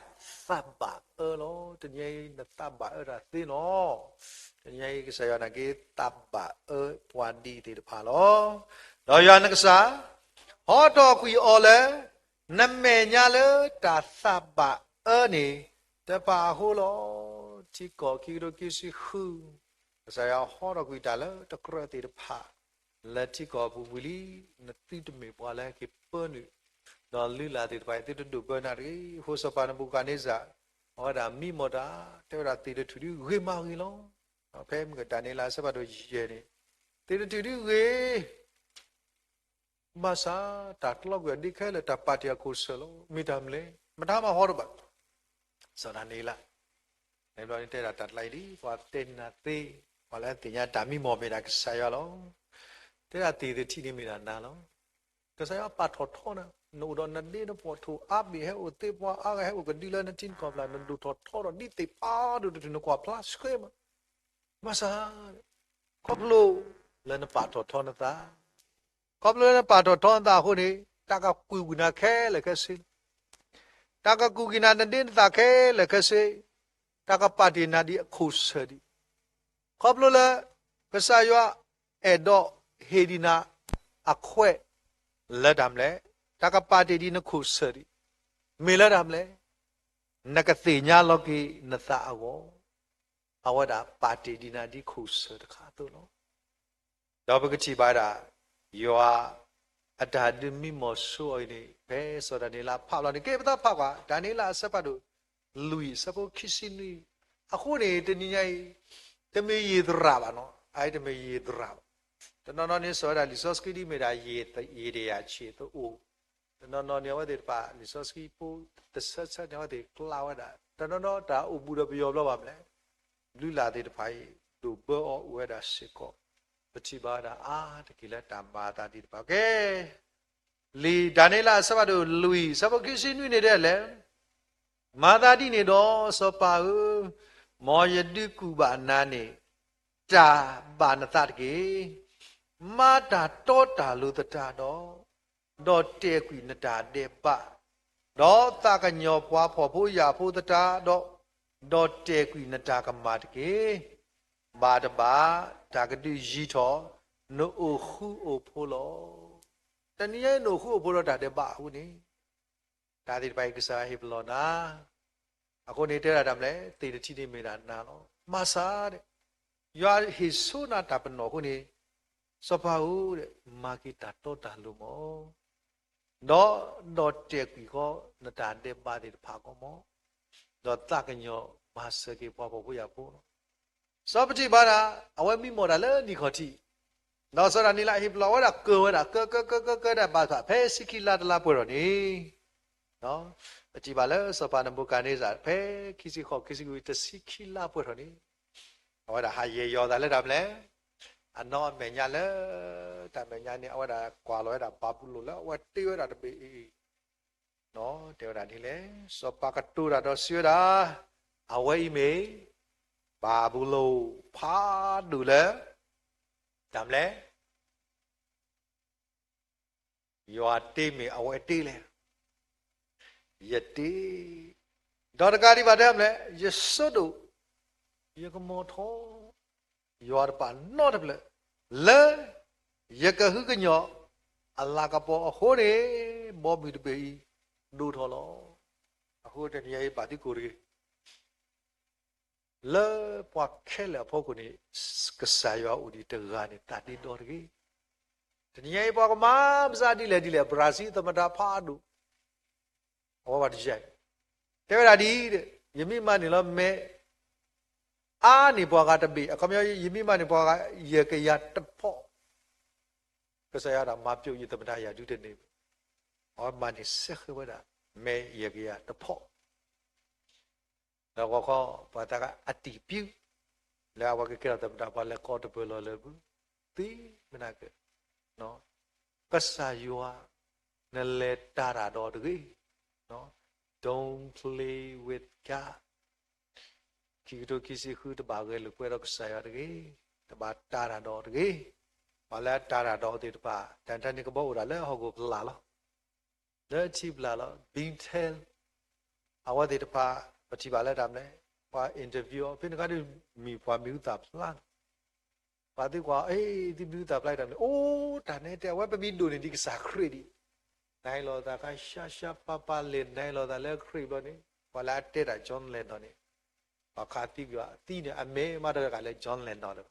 သးဘၣ်အၢလီၤ. တနံၤအံၤ နသးဘၣ်အၢတၢ်သ့လီၤ. တနံၤအံၤ ကစၢ်ယွၤနာ်က့ သးဘၣ်အၢပှၤဒ်သ့ၣ်တဖၣ်လီၤ. ဒီးယွၤနကစၢ် ဟီထီၣ်ကွံာ်အီၤလၢ နမဲာ်ညါလၢတၢ်သးဘၣ်အၢန့ၣ် တဖၣ်အဃိလီၤ. ထံကီၢ်ခံကထိခံဆံဃု, ကစၢ်ယွၤဟီထီၣ်ကွံာ်တၢ်လၢတကြၢးသ့ၣ်တဖၣ် လၢထံကီၢ်အပူၤဝံၤလံ, နသုတမ့ၢ်ပှၤလၢဟဲက့ၤပၢနုာ် ဒီးလုၢ်လၢ်သ့ၣ်တဖၣ်အံၤ သုတဒိးဘၢနၤတဂ့ၤ. အဃိစီၤပၤနဘူၤခၣ်န့စၢ် အဝဲဒၣ်မံမီၢ်တၢ် တဲဝဲဒၣ်သ့ၣ်တထူၣ်ဒုဂ့ၤမးဂ့ၤလီၤ. ဖဲမုၢ်ကဒၤနံးယ့လးအဆၢဖးဒိၣ်ယဲၢ်န့ၣ် သ့ၣ်တထူၣ်ဒုဂ့ၤ ဘၣ်ဆၣ် တၢ်ကျီကွံာ်အီၤဒ်ခဲလၢာ် တၢ်ပာ်တ့ၢ်အခိၣ်ဆၢၣ်လီၤ. မ့ၢ်တၢ်မနုၤလဲၣ်, မတၤမၤဟီတဘၣ်. စီၤဒၤနံးယ့လး န့ၣ်ဘျီန့ၣ်တဲဒၣ်တၢ်တကျါအံၤလံ, ပှၤတဲနၤသ့, ပှၤလၢသ့ၣ်ညါတၢ်မံမီၢ်မ့ၢ်ဒၣ်ကစၢ်ယွၤလီၤ. တဲဒၣ်သ့ၣ်တထူၣ်န့ၣ်မ့ၢ်ဒၣ်နၤလီၤ. ကစၢ်ယွၤပာ်ထီၣ်ထီနၤ, နအိၣ်ဒီးနဒ့နဖှီၣ်ထိၣ်အါဘ့ၣ်ဟဲအိၣ်သ့ ပှၤအါဂၤဟဲအိၣ်ကဒုလၢနထံနကီၢ်ပျၢ် နဒိၣ်ထီၣ်ထီဒီးဒ်သ့ၣ်ဖးဒိၣ်တထူၣ် နကွၢ်ဖျါဆှဲမး ဘၣ်ဆၣ် ခီဖျိလၢနပာ်ထီၣ်ထီနသး, ခီဖျိလၢနပာ်ထီၣ်ထီနသးအဃိန့ၣ် တၢ်ကကူၣ်ကွံာ်နၤခဲလၢာ်ခဲဆ့လီၤ. တၢ်ကကူၣ်ကွံာ်နၤနဒ့နသးခဲလၢာ်ခဲဆ့, တၢ်ကပာ်တ့ၢ်နၤဒ်အခိၣ်ဆၢၣ်ဒံး, ခီဖျိလၢ ကစၢ်ယွၤအဲၣ်ဒိးဟ့ၣ်ဒံးနၤအခွဲးလၢတၢ်မနုၤလဲၣ်, တၢ်ကပာ်တ့ၢ်ဒံးနခိၣ်ဆၢၣ်ဒံး, မ့ၢ်လၢတၢ်မနုၤလဲၣ်, နကသ့ၣ်ညါလီၤက့ၤနသးအဂီၢ်, အဝဲဒၣ်ပာ်တ့ၢ်ဒံးနၤဒ်ခိၣ်ဆၢၣ်တခါအသိးလီၤ. ဒီးပကထံၣ်ဘၣ်ဝဲဒၣ် ယွၤအတၢ်ဒုးမံမီၢ်ဆိအီၤအံၤန့ၣ် ဖဲစီၤဒၤနံးယ့လးဖးဘျီန့ၣ် ကဲပသးဖးကွၢ် ဒၤနံးယ့လးအဆၢဖးဒိၣ်လွံၢ်အဆၢဖိခံဆံနွံ, အဃိန့ၣ် တနံၤညါအံၤ တမ့ၢ်ယံာ်သရၣ်ဘၣ်နီၤ, အအံၤတမ့ၢ်ယံာ်သရၣ်ဘၣ်, တနီၤနီၤန့ၣ် စိာ်ဝဲဒၣ်လံာ်စီဆှံဒ်မ့ၢ်ဒၣ် ယံာ်တယံာ်ဆံးသအိၣ်, တနီၤနီၤန့ၣ် အဝဲသ့ၣ်တဖၣ် လံာ်စီဆှံဖိတဆၢဆၢန့ၣ် အဝဲသ့ၣ်ကျါဝဲဒၣ်, တနီၤနီၤတၢ်အိၣ်ဘူးဒီးပယီၤဘျီဘၣ်မနုၤလဲၣ် လုၢ်လၢ်သ့ၣ်တဖၣ်အံၤ ဒိၣ်ဘၢအီၤအိၣ်ဝဲဒၣ်စ့ၢ်ကီး, ပထံၣ်ဘၣ်ဝဲဒၣ်အါတက့ၢ်လၢတၢ်မၤအသးသ့ၣ်တဖၣ်ကဲ, လံာ်ဒၤနံးယ့လးအဆၢဖးဒိၣ်လွံၢ်အဆၢဖိခံဆံနွံန့ၣ်ဒ်လဲၣ်, မၤသးဒ်န့ၣ်ဒီးစီၤပၤဧၢ, မ်ယဒုးကူၣ်ဘၣ်နၤန့ၣ် တၢ်ဘၣ်နသးတက့ၢ်. မၤတၢ်တီတၢ်လိၤသတးဒီး ဒီးတဲာ်ကွံာ်နတၢ်ဒဲးဘး, ဒီးသးကညီၤပှၤဖှီၣ်ဖိယာ်ဖိသတးဒီး, ဒီးတဲာ်ကွံာ်နတၢ်ကမၣ်တက့ၢ်. ဘၣ်တဘၣ် တၢ်ကဒုးယံၤထီၣ် နအိၣ်ဃူအိၣ်ဖိးလီၤ. တနံၤညါအံၤနအိၣ်ဃူအိၣ်ဖိးဒီးတၢ်ဒဲးဘးအဃိန့ၣ်, တၢ်သ့ၣ်တဖၣ်အံၤကစၢ်ယွၤဟ့ၣ်ပလီၢ်နၤ, အဃိန့ၣ်တဲဒၣ်တၢ်မနုၤလဲၣ်, သ့ၣ်တထံၣ်န့ၣ်မ့ၢ်ဒၣ်နၤလီၤ. မၤစၢ်, ယွၤဟ့ၣ်ဆိနၤတၢ်ပနီၣ်အဃိန့ၣ်, စီၤပၤဧၢ, မၤက့ၤတၢ်တီတၢ်လိၤမး, ဒီး ဒီးတဲာ်ကွံာ်ဃီနတၢ်ဒဲးဘးသ့ၣ်တဖၣ်အဂီၢ်မး, ဒီးသးကညီၤမၤစၢၤက့ၤပှၤဖှီၣ်ဖိယာ်ဖိလီၤ. စီၤပၤထံၣ်ဘၣ်ဒၣ် အဝဲမံမီၢ်တၢ်လၢနံၣ်ခီၣ်ထံး, ဒီးစီၤဒၤနံးလးဟ့ၣ်ပလီၢ်ဝဲဒၣ် ကၢၤဝဲဒၣ် ကၢၤ ကၢၤ ကၢၤ ကၢၤ ကၢၤဒၣ်ဘၣ်ဆၣ် ဖဲဆံခံလါတလါပှဲၤထီၣ်န့ၣ်, ပထံၣ်ဘၣ်လၢစီၤပၤနဘူၤခၣ်နံစၢ် ဖဲခံဆံဃိး ခံဆံခွံ တဆံခံလါပှဲၤထီၣ်န့ၣ်, အဝဲဒၣ်ဟးယဲၤယီၤအသးလၢတၢ်မနုၤလဲၣ်, အနီၢ်အမဲာ်ညါလၢ တၢ်မဲာ်ညါန့ၣ် အဝဲဒၣ်ကွၢ်လီၤဝဲဒၣ်ဘၤဘူလိၣ်လၢအဝဲတ့ဝဲဒၣ်တဘ့ၣ်အံၤ, တဲဝဲဒၣ်ဒ်လဲၣ်, စီၤပၤကတိၤတၢ်ဒီးစံးဝဲဒၣ်, အဝဲအံၤမ့ၢ် ဘၤဘူလိၣ်ဖးဒိၣ်လၢ တၢ်မနုၤလဲၣ် ယွၤတ့မ့ၢ်အဝဲတ့လဲၣ်, ယတ့, ဒီးတကးဒံးဘၣ်တဲမနုၤလဲၣ်, ယဆိဒိၣ်, ယကမီၤထီၣ် ယွၤတဖၣ်နီတဖျၢၣ်, လၢ ယကဟုကညီၢ် အလၤကပီၤအဃိန့ၣ်, ဘီမုၢ်တဘ့ၣ်အံၤ ဒိၣ်ထီၣ်လီၤ. အဃိတနံၤအံၤဘၣ်သံကိၣ်တဂ့ၤ လၢပှၤခဲလၢာ်အဖီခိၣ်န့ၣ်, ကစၢ်ယွၤအိၣ်ဒံးတဂၤန့ၣ် သးဒ့ဒီတဂ့ၤ. တနံၤအံၤပှၤကမၤမစးဒ်လဲၣ်ဒ်လဲၣ်, ဘြၣ်စံသမတဖးဒိၣ်, အဝဲပှၤတယဲၢ်, တဲဝဲဒၣ်ဒ်အံၤ, ယမ့ၢ်မၤန့ၢ်လီၤမဲာ် အါန့ၢ်ပှၤဂၤတဘ့ၣ်, အခီပညီ ယမ့ၢ်မၤန့ၢ်ပှၤဂၤ ယဲၢ်ကယၤတဖီၣ်, ကစၢ်ယွၤဒၣ်မၤပျိာ်ယသမတယၤဒုတန့ၢ်ဘၣ်. အဝဲမၤန့ၢ်စဲဃဲဝဲဒၣ် မဲာ်ယဲၢ်ကယၤတဖီၣ် ဒီးဂီၤခီ ပှၤသးကအတံၢ်ပျုၢ် လၢအဝဲကကဲထီၣ်သမတပှၤလဲၤကီတပၢၢ်လီၤလၢပူၤ, သ့မနၤက, ကစၢ်ယွၤ နလဲၤတၢ်တၢ်ဒီးတဂ့ၤ, Don't play with God. ခံကထိခံဆံဃု တဘၣ်ဂဲၤလိာ်ကွဲဒီးကစၢ်ယွၤတဂ့ၤ, တဘၣ်တၢ်တၢ်ဒီးတဂ့ၤ. ပှၤလၢအတၢ်တၢ်ဒီးသ့ၣ်တဖၣ် တၢ်တၢ်န့ၣ်ကဘီအိၣ်ဒၣ်လၢဟီၣ်ခိၣ်ဖျါလီၤ. လၢထံဖျါလီၤ ဘံထဲ အဝဲသ့ၣ်တဖၣ် ပထံၣ်ဘၣ်လၢတၢ်မနုၤလဲၣ်, ပှၤ interview အီၤ ဖဲန့ၣ်ခါဒီး မ့ၢ်ပှၤမံၤဟူသၣ်ဖျါလီၤ. ပှၤသံကွၢ် အ့ သုမံၤဟူသၣ်ဖျါတၢ်မနုၤလဲၣ်, အိၣ်တၢ်နဲတဲ အဝဲပမ့ၢ်ဒိၣ်န့ၢ်ဒံးကစၢ်ခရံာ်ဒံး, နၢ်လိာ်သးခါရှါရှါပၤပၤလဲၣ် နၢ်လိာ်သးလၢခရံာ်ဘျီန့ၣ်, ပှၤလၢအတဲတၢ် John Lennon န့ၣ်, ပှၤခးသံကွံာ်အီၤ အသံန့ၣ် အမဲာ်မးတဂၤလၢ John Lennon လၢၤ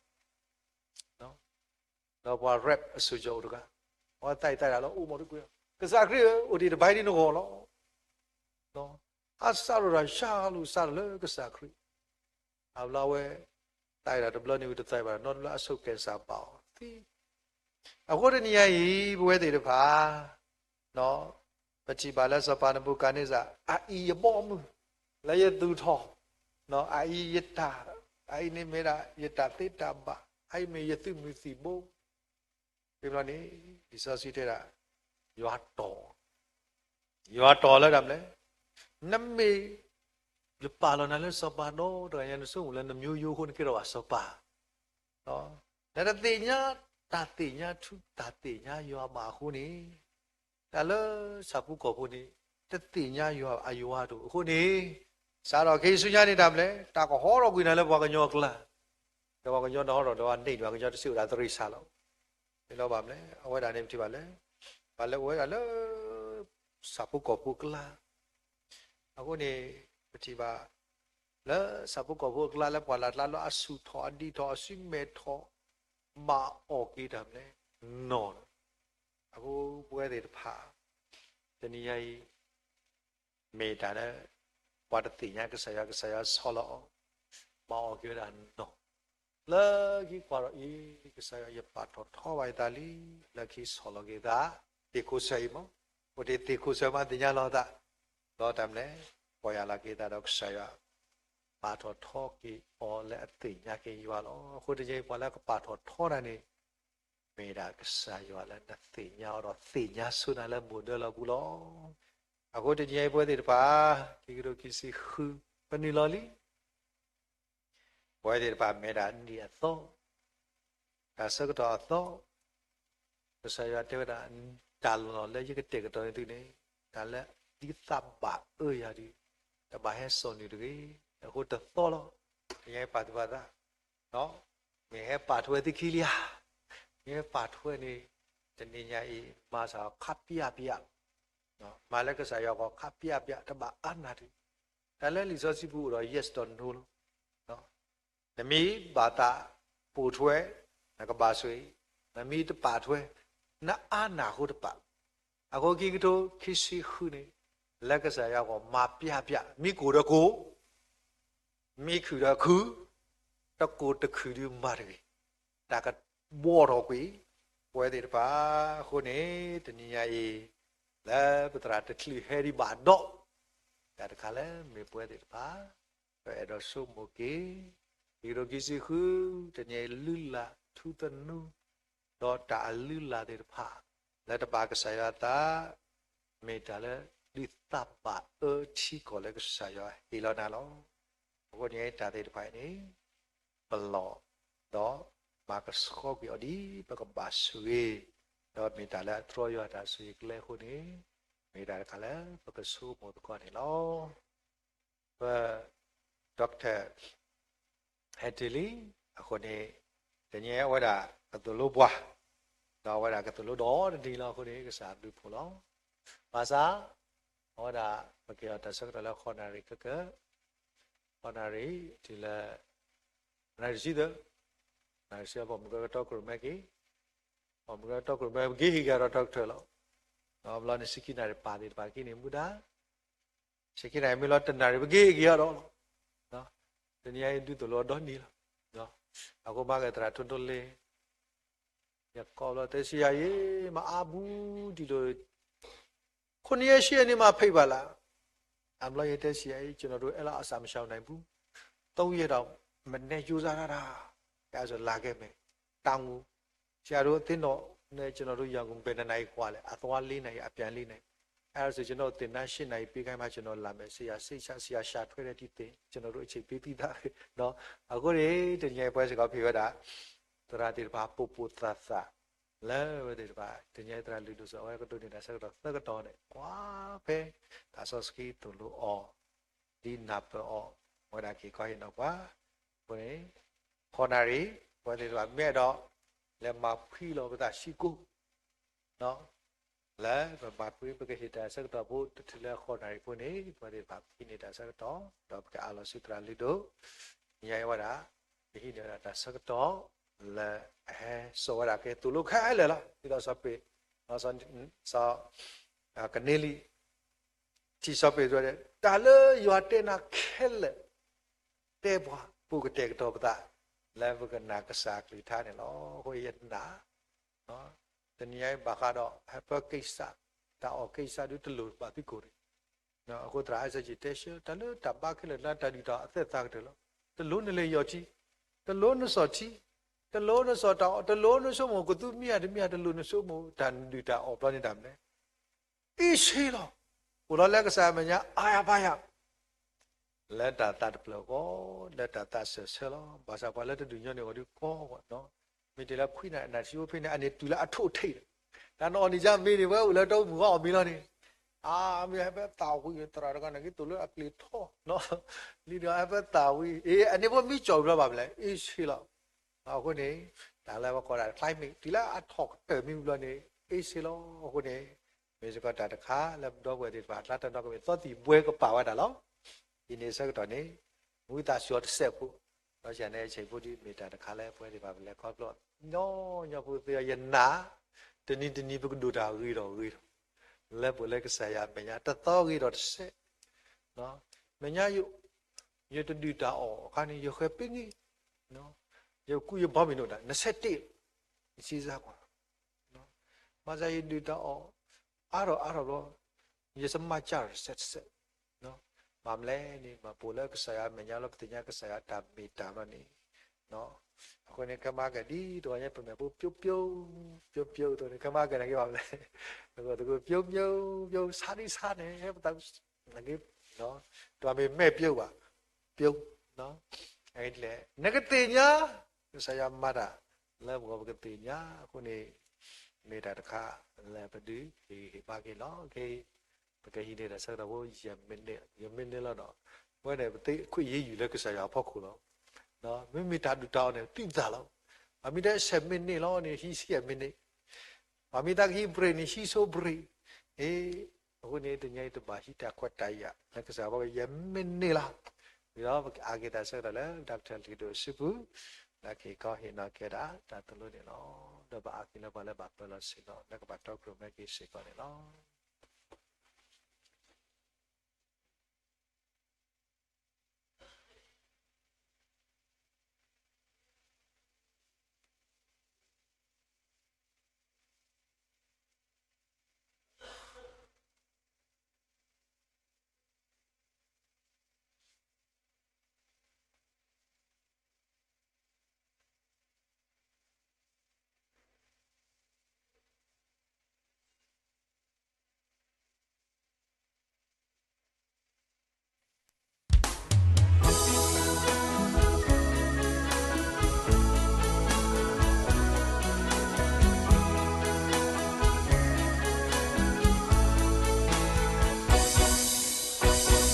ဘၣ် ဒီးပှၤ rap အစိၤကၠီအိၣ်တဂၤ, အဝဲသးအံၤသးဒၣ်လၢအိၣ်မးတကွံာ်, ကစၢ်ခရံာ်ဧၢ, အိၣ်တ့ၢ်တဘၣ်ဒ်နဂီၢ်လီၤ. အစးထီၣ်တၢ်ရှါလူၤစးထီၣ်လၢကစၢ်ခရံာ်, အဘျီဝဲ သးအံၤဒၣ်တဘျီန့ၣ်ဝံၤတသးအံၤဘၣ်ဒီး နီတဘျီအဆိကဲစၢ်ဘၣ်အီၤသံ. အဃိတနံၤညါအံၤ ပဝဲသ့ၣ်တဖၣ် ပထံၣ်ဘၣ်လၢစီၤပၤနဘူၤခၣ်နံစၢ် အအံၤယဘီအမုၢ် လၢယသူၣ်ထီၣ်, အအံၤယတၢ်, အအံၤန့ၣ်မ့ၢ်ဒၣ်ယတၢ်သ့တၢ်ဘၣ်, အအံၤမ့ၢ်ယသုးမုၢ်သံၣ်ဘိ, ဖဲဘျီန့ၣ် လံာ်စီဆှံတဲဒၣ် ယွၤတီၢ်, ယွၤတီၢ်လၢတၢ်မနုၤလဲၣ်, နမ့ၢ် ယပာ်လီၤနၤလၢစီၤပၤဒီတဂၤညါ နဆိကမိၣ်လၢနမၠိယိအဃိ နကဲထီၣ်ဘၣ်စီၤပၤ နတသ့ၣ်ညါတၢ်သ့ၣ်ညါထူ တၢ်သ့ၣ်ညါယွၤဘၣ်အဃိန့ၣ်, တၢ်လၢဆၣ်ဖိကီၢ်ဖိန့ၣ် တသ့ၣ်ညါယွၤအယွၤတအိၣ်အဃိန့ၣ်, စးထီၣ်ခဲအံၤဆူညါန့ၣ်တၢ်မနုၤလဲၣ်, တၢ်ကဟီထီၣ်ကွံာ်နၤလၢပှၤကညီအကျါ, ဒီးပှၤကညီနဟီထီၣ်ဒီးအန့ၢ်ဒံး ပှၤကညီတစံးဝဲဒၣ်သရ့ၣ်စၢ်လီၤ. မ့ၢ်လီၤဘၣ်မနုၤလဲၣ်, အဝဲဒၣ်န့ၣ်ပထံၣ်ဘၣ်လၢ ပှၤလၢအိၣ်ဝဲဒၣ်လၢ ဆၣ်ဖိကီၢ်ဖိအကျါ အဃိန့ၣ် ပထံၣ်ဘၣ် လၢဆၣ်ဖိကီၢ်ဖိအကျါလၢပှၤလၢ်ကျါလၢအဆူၣ်ထီၣ်အဒံးထီၣ်အစုမဲာ်ထီၣ် ဘၣ်အီၣ်က့ၤတၢ်မနုၤလဲၣ် နီၢ်လီၤ. အဃိပဝဲသ့ၣ်တဖၣ် တနံၤညါအံၤ မ့ၢ်တၢ်လၢ ပှၤတသ့ၣ်ညါကစၢ်ယွၤ ကစၢ်ယွၤဆီၣ်လီၤအီၤ ဘၣ်အီၣ်က့ၤဝဲဒၣ်နီၢ် လၢခံကွၢ်ဒီးအံၤ ကစၢ်ယွၤယပာ်ထီၣ်ထီဘၣ်ယသးလံ လၢခံဆီၣ်လီၤက့ၤသး သ့ၣ်ခိၣ်ဆၢအံၤမး, အိၣ်တ့ၢ်သ့ၣ်ခိၣ်ဆၢမးသ့ၣ်ညါလီၤသး, ဒီးတၢ်မနုၤလဲၣ် ပီၢ်ယၢ်လီၤက့ၤသးဒီးကစၢ်ယွၤ ပာ်ထီၣ်ထီက့ၤအီၤလၢအသ့ၣ်ညါက့ၤယွၤလီၤ. အဃိတနံၤအံၤ ပှၤလၢကပာ်ထီၣ်ထီနၤန့ၣ် မ့ၢ်ဒၣ်ကစၢ်ယွၤလၢနသ့ၣ်ညါအီၤဒီးသ့ၣ်ညါဆိနၤလၢမိၢ်ဒၢလီၤပူၤလီၤ. အဃိတနံၤအံၤပဝဲသ့ၣ်တဖၣ် ခံကထိခံဆံဃု ပနုာ်လီၤလံ ပဝဲသ့ၣ်တဖၣ်မ့ၢ်ဒၣ်နံၣ်အသီ, တၢ်ဆၢကတီၢ်အသီ, ကစၢ်ယွၤတဲဝဲဒၣ် တၢ်လီၢ်လၢယကတဲာ်ကတီၤန့ၢ်သုန့ၣ်, တၢ်လၢသုသးဘၣ်အၢယၤဒီး, တဘၣ်ဟဲစိာ်နုာ်တဂ့ၤ. အဃိတသီလီၤ. ယဟဲပာ်သူၣ်ပာ်သး, မ့ၢ်ဟဲပာ်ထွဲသုခံလံဧါ, မ့ၢ်ဟဲပာ်ထွဲန့ၣ်, တနံၤညါအံၤ မၤစၢ်ခါပျးပျး, မၤလၢကစၢ်ယွၤဂီၢ်ခါပျးပျး တဘၣ်အါနၢ်တဂ့ၤ. တၢ်လၢလံာ်စီဆှံပူၤအိၣ်ဒီး yes ဒီး no လီၤ. နမ့ၢ်ဘၣ်သးပိာ်ထွဲ, နကဘၣ်ဆိၣ်ဂ့ၤ, နမ့ၢ်တပာ်ထွဲ, နအါနၢ်အဃိတပာ်. အဃိခံကထိခံဆံဃုန့ၣ်, လၢကစၢ်ယွၤအဂီၢ်မၤပျၢ်ပျၢ်, မ့ၢ်ကိၣ်ဒီးကိၣ်, မ့ၢ်ခုၣ်ဒီးခုၣ်, တကိၣ်တခုၣ်ဒုးမၤတဂ့ၤ, တၢ်ကဘှီထီၣ်ကွံာ်ပဝဲသ့ၣ်တဖၣ်အဃိန့ၣ်, တနံၤညါအံၤ လၢပသရၣ်တချုးဟဲဒံးဘၣ်ဒီး, တၢ်တခါလၢမ့ၢ်ပဝဲသ့ၣ်တဖၣ် ပအဲၣ်ဒိးဆိကမိၣ်က့ၤ, ခံကထိခံဆံဃု, တနံၤအံၤလုၢ်လၢ်ထူသနူ ဒီးတၢ်အလုၢ်လၢ်သ့ၣ်တဖၣ် လၢတဘၣ်ကစၢ်ယွၤအသး, မ့ၢ်တၢ်လၢဒုးသးဘၣ်အၢထံကီၢ်လၢကစၢ်ယွၤဟ့ၣ်လီၤနၤလီၤ. အဃိန့ၣ်တၢ်သ့ၣ်တဖၣ်အံၤန့ၣ် ပလီၢ်, ဒီးမၤကဆှီကွံာ်အီၤဒ်ပကဘၣ်ဆိၣ်ဂ့ၤ, ဒီးမ့ၢ်တၢ်လၢအတြီယွၤတၢ်ဆိၣ်ဂ့ၤကလဲအဃိန့ၣ်, မ့ၢ်တၢ်တခါလၢပကဆိကမိၣ်သကိးန့ၣ်လီၤ. ပ doctor ဟဲတုၤလံ, အဃိန့ၣ် တနံၤအံၤအဝဲဒၣ်ကသိၣ်လိပှၤ, ဒီးအဝဲဒၣ်ကသိၣ်လိဒီးတနံၤလီၤအဃိန့ၣ် ကစၢ်ဘျုးဖှိၣ်လီၤ. ဘၣ်ဆၣ် အဝဲဒၣ်ပက့ၤအီၤတၢ်ဆၢကတီၢ်လၢဃိးနၣ်ရံၣ်ခဲကၢ, ဃိးနၣ်ရံၣ်တုၤလၢ နၣ်ရံၣ်တဆံသၢ, နၣ်ရံၣ်တဆံသၢ ပမုၢ်ကတီကရူၢ်မဲက့ၤ, ပမုၢ်ကတီကရူၢ်မဲ ပက့ၤဟ့ၣ်က့ၤဒီး doctor လီၤ. ဘျီန့ၣ် ဆံခံနၣ်ရံၣ်ပာ်သ့ၣ်တဖၣ်က့ၤန့ၣ်မူဒါ ဆံခံနၣ်ရံၣ်မ့ၢ်လီၤတနၣ်ရံၣ် ပက့ၤဟ့ၣ်က့ၤအီၤဒီးလီၤ. တနံၤအံၤဒုးသိၣ်လိအီၤဒီနံၤလီၤ. အဃိမၤက့ၤသရၣ်ထိထိလ့ ယကိးဘျီတဲဆံယၤအံၤ မၤအါဘူးဒံးဒီး ခိၣ်နံၤယဲၢ်ဆံယဲၢ်န့ၣ်မၤဖံးဘၣ်လၢ်. အဘျီယတဲဆံယၤအံၤ ကျွန်တော်တို့ အဲ့လောက်အစာမရှောင်နိုင်ဘူး, သုံးရက်တော့ မနည်းကြိုးစားထားတာ, အဲဒါဆိုလာခဲ့မယ်, တောင်းကို ဆရာတို့အသင်းတော်နဲ့ ကျွန်တော်တို့ ရန်ကုန် ဘယ်နှစ်နာရီကွာလဲ, အသွားလေးနာရီ အပြန်လေးနာရီ, အဲဒါဆို ကျွန်တော်သင်တန်း ရှစ်နာရီ ပြီးခိုင်းမှ ကျွန်တော်လာမယ်, ဆရာစိတ်ချ, ဆရာရှာထွဲတဲ့ ဒီသင်, ကျွန်တော်တို့ အချိန်ပေးပြီးသားပဲနော်. အဃိန့ၣ် တနံၤညါအံၤ ပဝဲစ့ၢ်ကီးဖံးဝဲဒၣ် သရၣ်သ့ၣ်တဖၣ်ပိာ်ပိာ်သၣ်သၣ် လၢအဝဲသ့ၣ်တဖၣ် တနံၤညါအံၤ သရၣ်လုၢ်ဒိၣ်စိ အဝဲကဒိးန့ၢ်တၢ်ဆၢကတီၢ်သၢကတီၢ်န့ၣ် ကွၢ်ဖဲ တၢ်စီဆှံသိၣ်လိအီၤ ဒ်နၢ်ပၢၢ်အီၤ အဝဲဒၣ်က့ၤခီဟ့ၣ်နီၤပှၤ, အဃိန့ၣ် ဃိးနၣ်ရံၣ် ပဝဲသ့ၣ်တဖၣ်မ့ၢ်အဲၣ်ဒိး လဲၤမၤဖှံလီၤပသးစ့ၢ်ကီး လၢပမၤဖှံ ပကဟ့ၣ်တၢ်ဆၢကတီၢ်ဖိ တချုးလၢဃိးနၣ်ရံၣ်ဖိန့ၣ် ပဝဲသ့ၣ်တဖၣ်ပဟံးန့ၢ်တၢ်ဆၢကတီၢ် ဒီးပကအးလီၤဆူသရၣ်လုၢ်ဒိၣ်, တနံၤညါအံၤဝဲဒၣ် ပဟံးန့ၢ်ဝဲဒၣ်တၢ်ဆၢကတီၢ် လၢအဟဲစိာ်ဝဲဒၣ်က့ၤသိၣ်လိခဲလၢာ်လီၤ. ဒ်သိးစီၤပ့း, စီၤ, စီၤ, ကန့လံ, ထံၣ်စီၤပ့းတြူး တၢ်လၢယွၤတဲနၤခဲလၢာ် တဲပှၤ ပကတဲာ်ကတီၤပသး လၢပကနာ်ကစၢ်အကလုၢ်ကထါန့ၣ်လီၤ. အဃိယနာ် တနံၤအံၤဘၣ်ဃးဒီး ဟဲပၢကိစ္စ, တၢ်အီၣ်ကိစ္စဒုးတလိၣ်ဘၣ်သုကိာ်န့ၣ်, အဃိသရၣ်အဲၣ်စၢၣ်ကၠံတဲဆၢ တၢ်လၢတၢ်ဘါခဲလၢာ်လၢတၢ်ဒုၣ်တၢ်အီၣ်အသဲၣ်သးကတၢၢ်လီၤ. တလိၣ်နလဲၤယီၢ်ထံ, တလိၣ်နစီၣ်ထံ, တလိၣ်နစီၣ်တၢ်အီၣ်, တလိၣ်နဆိကမိၣ်ကသူမံယါတမံယါ, တလိၣ်နဆိကမိၣ်တၢ်ဒုၣ်တၢ်အီၣ်ဘျီန့ၣ်တၢ်မနုၤလဲၣ် အ့ၣ်ဆ့လီၤ. အိၣ်လီၤလၢကစၢ်အမဲာ်ညါ အါယၤပါယၤ လၢတၢ်သးတဖျၢၣ်အဂီၢ်, လၢတၢ်သးစၢၢ်ဆၢလီၤ. ဘၣ်ဆၣ်ပှၤလၢတဒုးညီန့ၣ် အီၤဒုးကီဂီၢ်, မ့ၢ်တုၤလၢခွံနၣ်ရံၣ် နၢ်တဆံဖိဖဲန့ၣ် အန့ၣ်တုၤလၢအထိၣ်ထံးလီၤ. တၢ်နအီၣ်န့ၣ်ယါမ့ၢ်န့ၣ် ပှၤအိၣ်လၢတၢ်အိၣ်မုာ်ဂီၢ်အီၣ်မ့ၤလီၤန့ၣ်, အါ မ့ၢ်ဟဲဖဲသးဝံၤ သရၣ်တဂၤန့ၣ် က့ၤသိၣ်လၢအပျ့ၤထီၣ်, လံဒီးဟဲဖဲသးဝံၤ အ့ အန့ၣ်ဖိမ့ၢ်ကၠီၣ်ဘျီဘၣ်မလဲၣ် အ့ၣ်ဆ့လီၤ. အဃိန့ၣ် တၢ်လၢပကိးဒၣ် climate တုၤလၢအထီၣ်ကတၢၢ်မ့ၢ်ဘျီန့ၣ် အ့ၣ်ဆ့လီၤ. အဃိန့ၣ် မ့ၢ်စ့ၢ်ကီးတၢ်တခါလၢပဒီပုၢ်ဝဲၢ်သ့ၣ်တဖၣ် အကျါတနီၤကမ့ၢ်သီသံၣ်ဘှဲကပာ်ဝဲဒၣ်လီၤ. အံၤန့ၣ်ဆၢကတီၢ်န့ၣ် ဝံသးစူၤအီၤတစဲးဖိ, ဒီးယၤန့ၣ်အဆံးဖိဒ်မ့ၢ်တၢ်တခါလၢပဝဲသ့ၣ်တဖၣ်ပလဲၤခီဖျိ ညီညီဖိသ့ၣ်အီၤ ယနာ် တနံၤတနံၤပကဒိၣ်တၢ်ဂ့ၤထီၣ်ဂ့ၤထီၣ် လၢပှၤလၢကစၢ်ယွၤအမဲာ်ညါ တသီဂ့ၤထီၣ်တစဲး မဲာ်ညါ ယတဒုၣ်တၢ်အီၣ်အခါန့ၣ် ယဃဲၤပ့ၤန့ၣ် ယကူယဘီမုၢ်န့ၣ်ဒၣ် နဆဲးတ့ၢ် နစံးစၢ်ကွၢ် မၤစၢ်ယဒုၣ်တၢ်အီၣ် အါထီၣ်အါထီၣ်ဘျီ ယစမၤစၢ်တစဲးတစဲး ဘၣ်မလဲၣ်န့ၣ် မ့ၢ်ပအိၣ်လၢကစၢ်ယွၤအမဲာ်ညါလီၤ ပသ့ၣ်ညါကစၢ်ယွၤတၢ်မ့ၢ်တၢ်ဘျီန့ၣ် အဃိန့ၣ် ခဲမၤကဲဒ်တဂီၤညါ ပမဲာ်ဖိ ပျိပျိ ပျိပျိအသိးန့ၣ် ခဲမၤကဲန့ၣ်က့ၤဘၣ်မလဲၣ် ပသကိး ပျိပျိ ပျိ ဆါဒ်ဆါန့ၣ် ဟဲပသး တမ့ၢ်မဲာ်ပျိဘၣ် ပျိ နကသ့ၣ်ညါ ကစၢ်ယွၤမၤတၢ် လၢပဂီၢ်ပကသ့ၣ်ညါအဃိန့ၣ် မ့ၢ်တၢ်တခါလၢပဒုးဟ့ၣ်ဂံၢ်ဟ့ၣ်ဘါက့ၤလီၤ. ပကဟံးန့ၢ်တၢ်ဆၢကတီၢ်ဖိ ယဲၢ်မံးနံး ယဲၢ်မံးနံးလီၤဒီး ပဝဲန့ၣ်ပသ့ခွံယ့ၢ်ယူၢ်လၢကစၢ်ယွၤအဖီခိၣ်လီၤ. မ့မ့ၢ်တၢ်ဒုၣ်တၢ်အီၣ်န့ၣ် သုသးလီၤ. ပှၤမ့ၢ်တဲဆဲးမံးနံးလီၤန့ၣ် ဟံးဆံယဲၢ်မံးနံး ပှၤမ့ၢ်သးကဟံး break န့ၣ် ဟံးဆိ break အ့ အဃိန့ၣ် တနံၤအံၤတဘၣ်ဟံးတၢ်ခွဲးတၢ်ယာ် လၢကစၢ်ယွၤအဖီခိၣ် ယဲၢ်မံးနံးလီၤ. ဒီးပကအါက့ၤတၢ်ဆၢကတီၢ်လၢ doctor လုၢ်ဒိၣ်အစုပူၤ လၢက့ၤခီဟ့ၣ်နီၤကဲဒၣ်တၢ်သိၣ်လိန့ၣ်လီၤ. ဒီးဘၣ်အါက့ၤလၢပှၤလၢဘၣ်ပၢလီၤဆ့ၣ်နီၤ လၢကဘၣ်တီကြိုမၢက့ၤစ့ၢ်ကီးန့ၣ်လီၤ.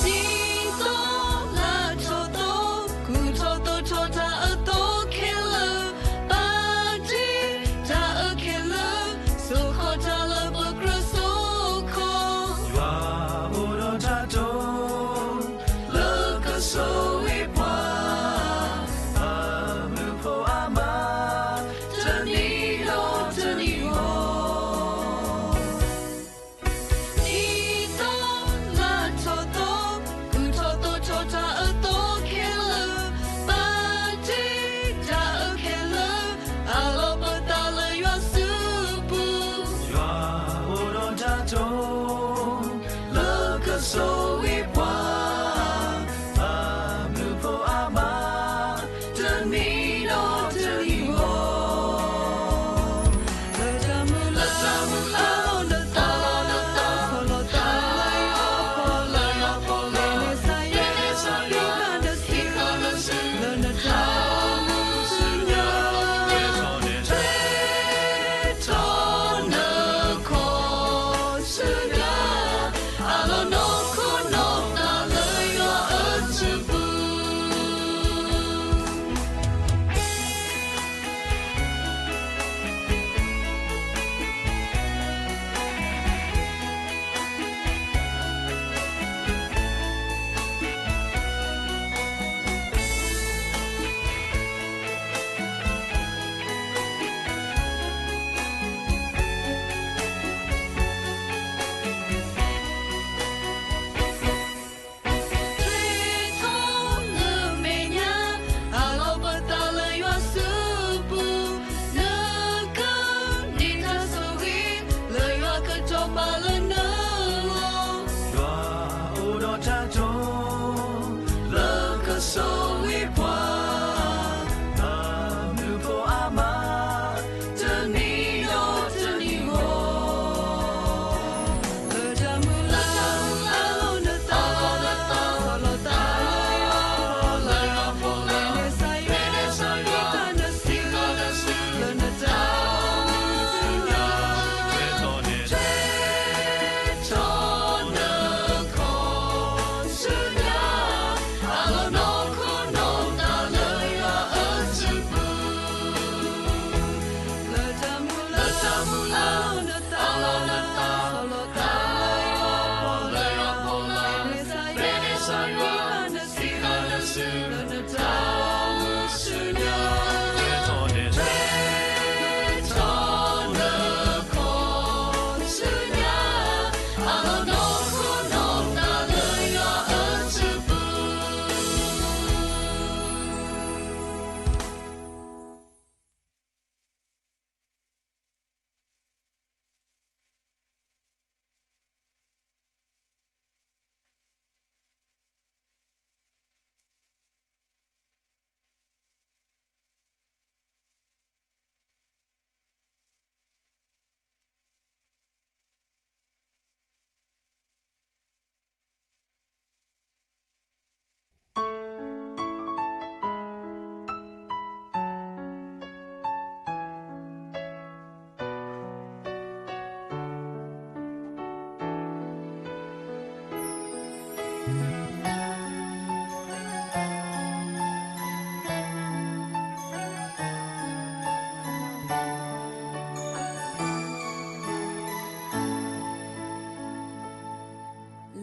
Sito la choto, ku choto chota ato kelo, pati ta akelo, soko ta la bakro soko. Yua oro tato, laka so ipwa, amupo ama, tani no tani ho. Nito la toto, ku toto chota ato kelo, pati ta akelo, alo pata la yua supu. Yua oro tato, laka so ipwa, amupo ama,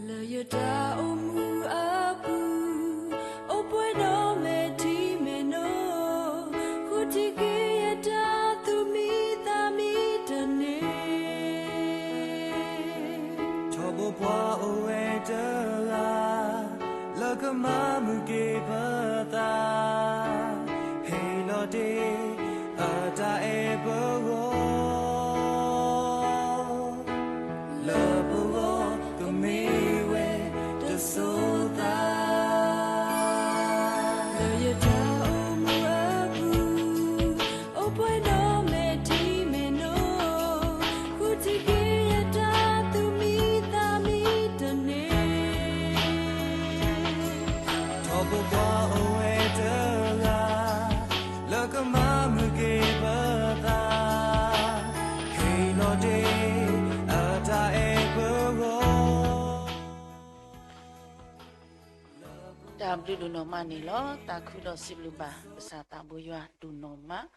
လၢယတၢ်အိၣ်မူအပူၤ, အိၣ်ပှဲၤဒီးမဲာ်ထံမဲာ်နိ, ဃုထံၣ်က့ၤယတၢ်သူၣ်မံသး ပှၤအိၣ်ဝဲတဂၤ လၢကမၤမုာ်က့ၤပသး, ဟ့ၣ်လီၤတ့ၢ် အတၢ်အဲၣ်ပဂီၢ်, လၢပဂီၢ်ကမ့ၢ်ဝဲတစိၤသး. လၢယတၢ်အိၣ်မူအပူၤ အိၣ်ပှဲၤဒီးမဲာ်ထံမဲာ်နိ, ဃုထံၣ်က့ၤယတၢ်သူၣ်မံသးမံတန့ၢ်, ထီၣ်ပပှၤအိၣ်ဝဲတဂၤ လၢကမၤမုာ်က့ၤပသး, ဟ့ၣ်လီၤတ့ၢ် အတၢ်အဲၣ်ပဂီၢ်. တၢ်ဘျုးဒိၣ်နီၢ်မးန့ၣ်လီၤ. တၢ်ခုဒီးစံးဘျုးဘၣ်ကစၢ်သးဘိယွၤဒိၣ်နီၢ်မး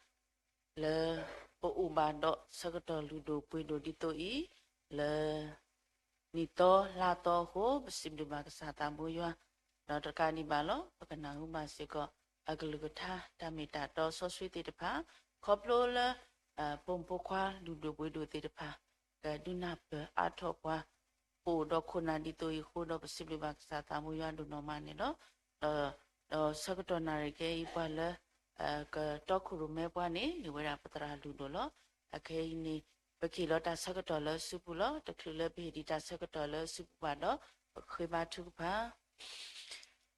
လၢပအိၣ်ဘၣ်ဒီးဆၢကတီၢ်လုၢ်ဒိၣ်ပှ့ၤဒိၣ်ဒ်သိးအံၤ, လၢ နံၣ်သီလါသီအဃိ ပစံးဘျုးဘၣ်ကစၢ်သးဘိယွၤ, ဒီးတကးဒံးဘၣ်လီၤ ပကနၢ်ဟူဘၣ်စ့ၢ်ကီး အကလုၢ်ကထါတၢ်မ့ၢ်တၢ်တီစီဆှံသ့ၣ်တဖၣ်, ခီဖျိလၢ ဖိမုၣ်ဖိခွါလုၢ်ဒိၣ်ပှ့ၤဒိၣ်သ့ၣ်တဖၣ် ကဒုးနၢ်ပၢၢ်အါထီၣ်ပှၤ ပအိၣ်ဒီးခိၣ်နၢ်ဒ်သိးအံၤအဃိဒီး ပစံးဘျုးဘၣ်ကစၢ်သးဘိယွၤဒိၣ်နီၢ်မးန့ၣ်လီၤ. ဒီးဆၢကတီၢ်နၣ်ရံၣ်ခဲအံၤ ပှၤလၢ ကတီခိၣ်ရိၣ်မဲပှၤန့ၣ် မ့ၢ်ဝဲဒၣ်ပသရၣ်လုၢ်ဒိၣ်လီၤ. အခဲအံၤန့ၣ် ပကဟ့ၣ်လီၤတၢ်ဆၢကတီၢ်လၢအစုပူၤလီၤ. တချုးလၢပဟ့ၣ်ဒံးတၢ်ဆၢကတီၢ်လၢအစုပူၤဘၣ်ဒီး ပဃ့ဘါထုကဖၣ်.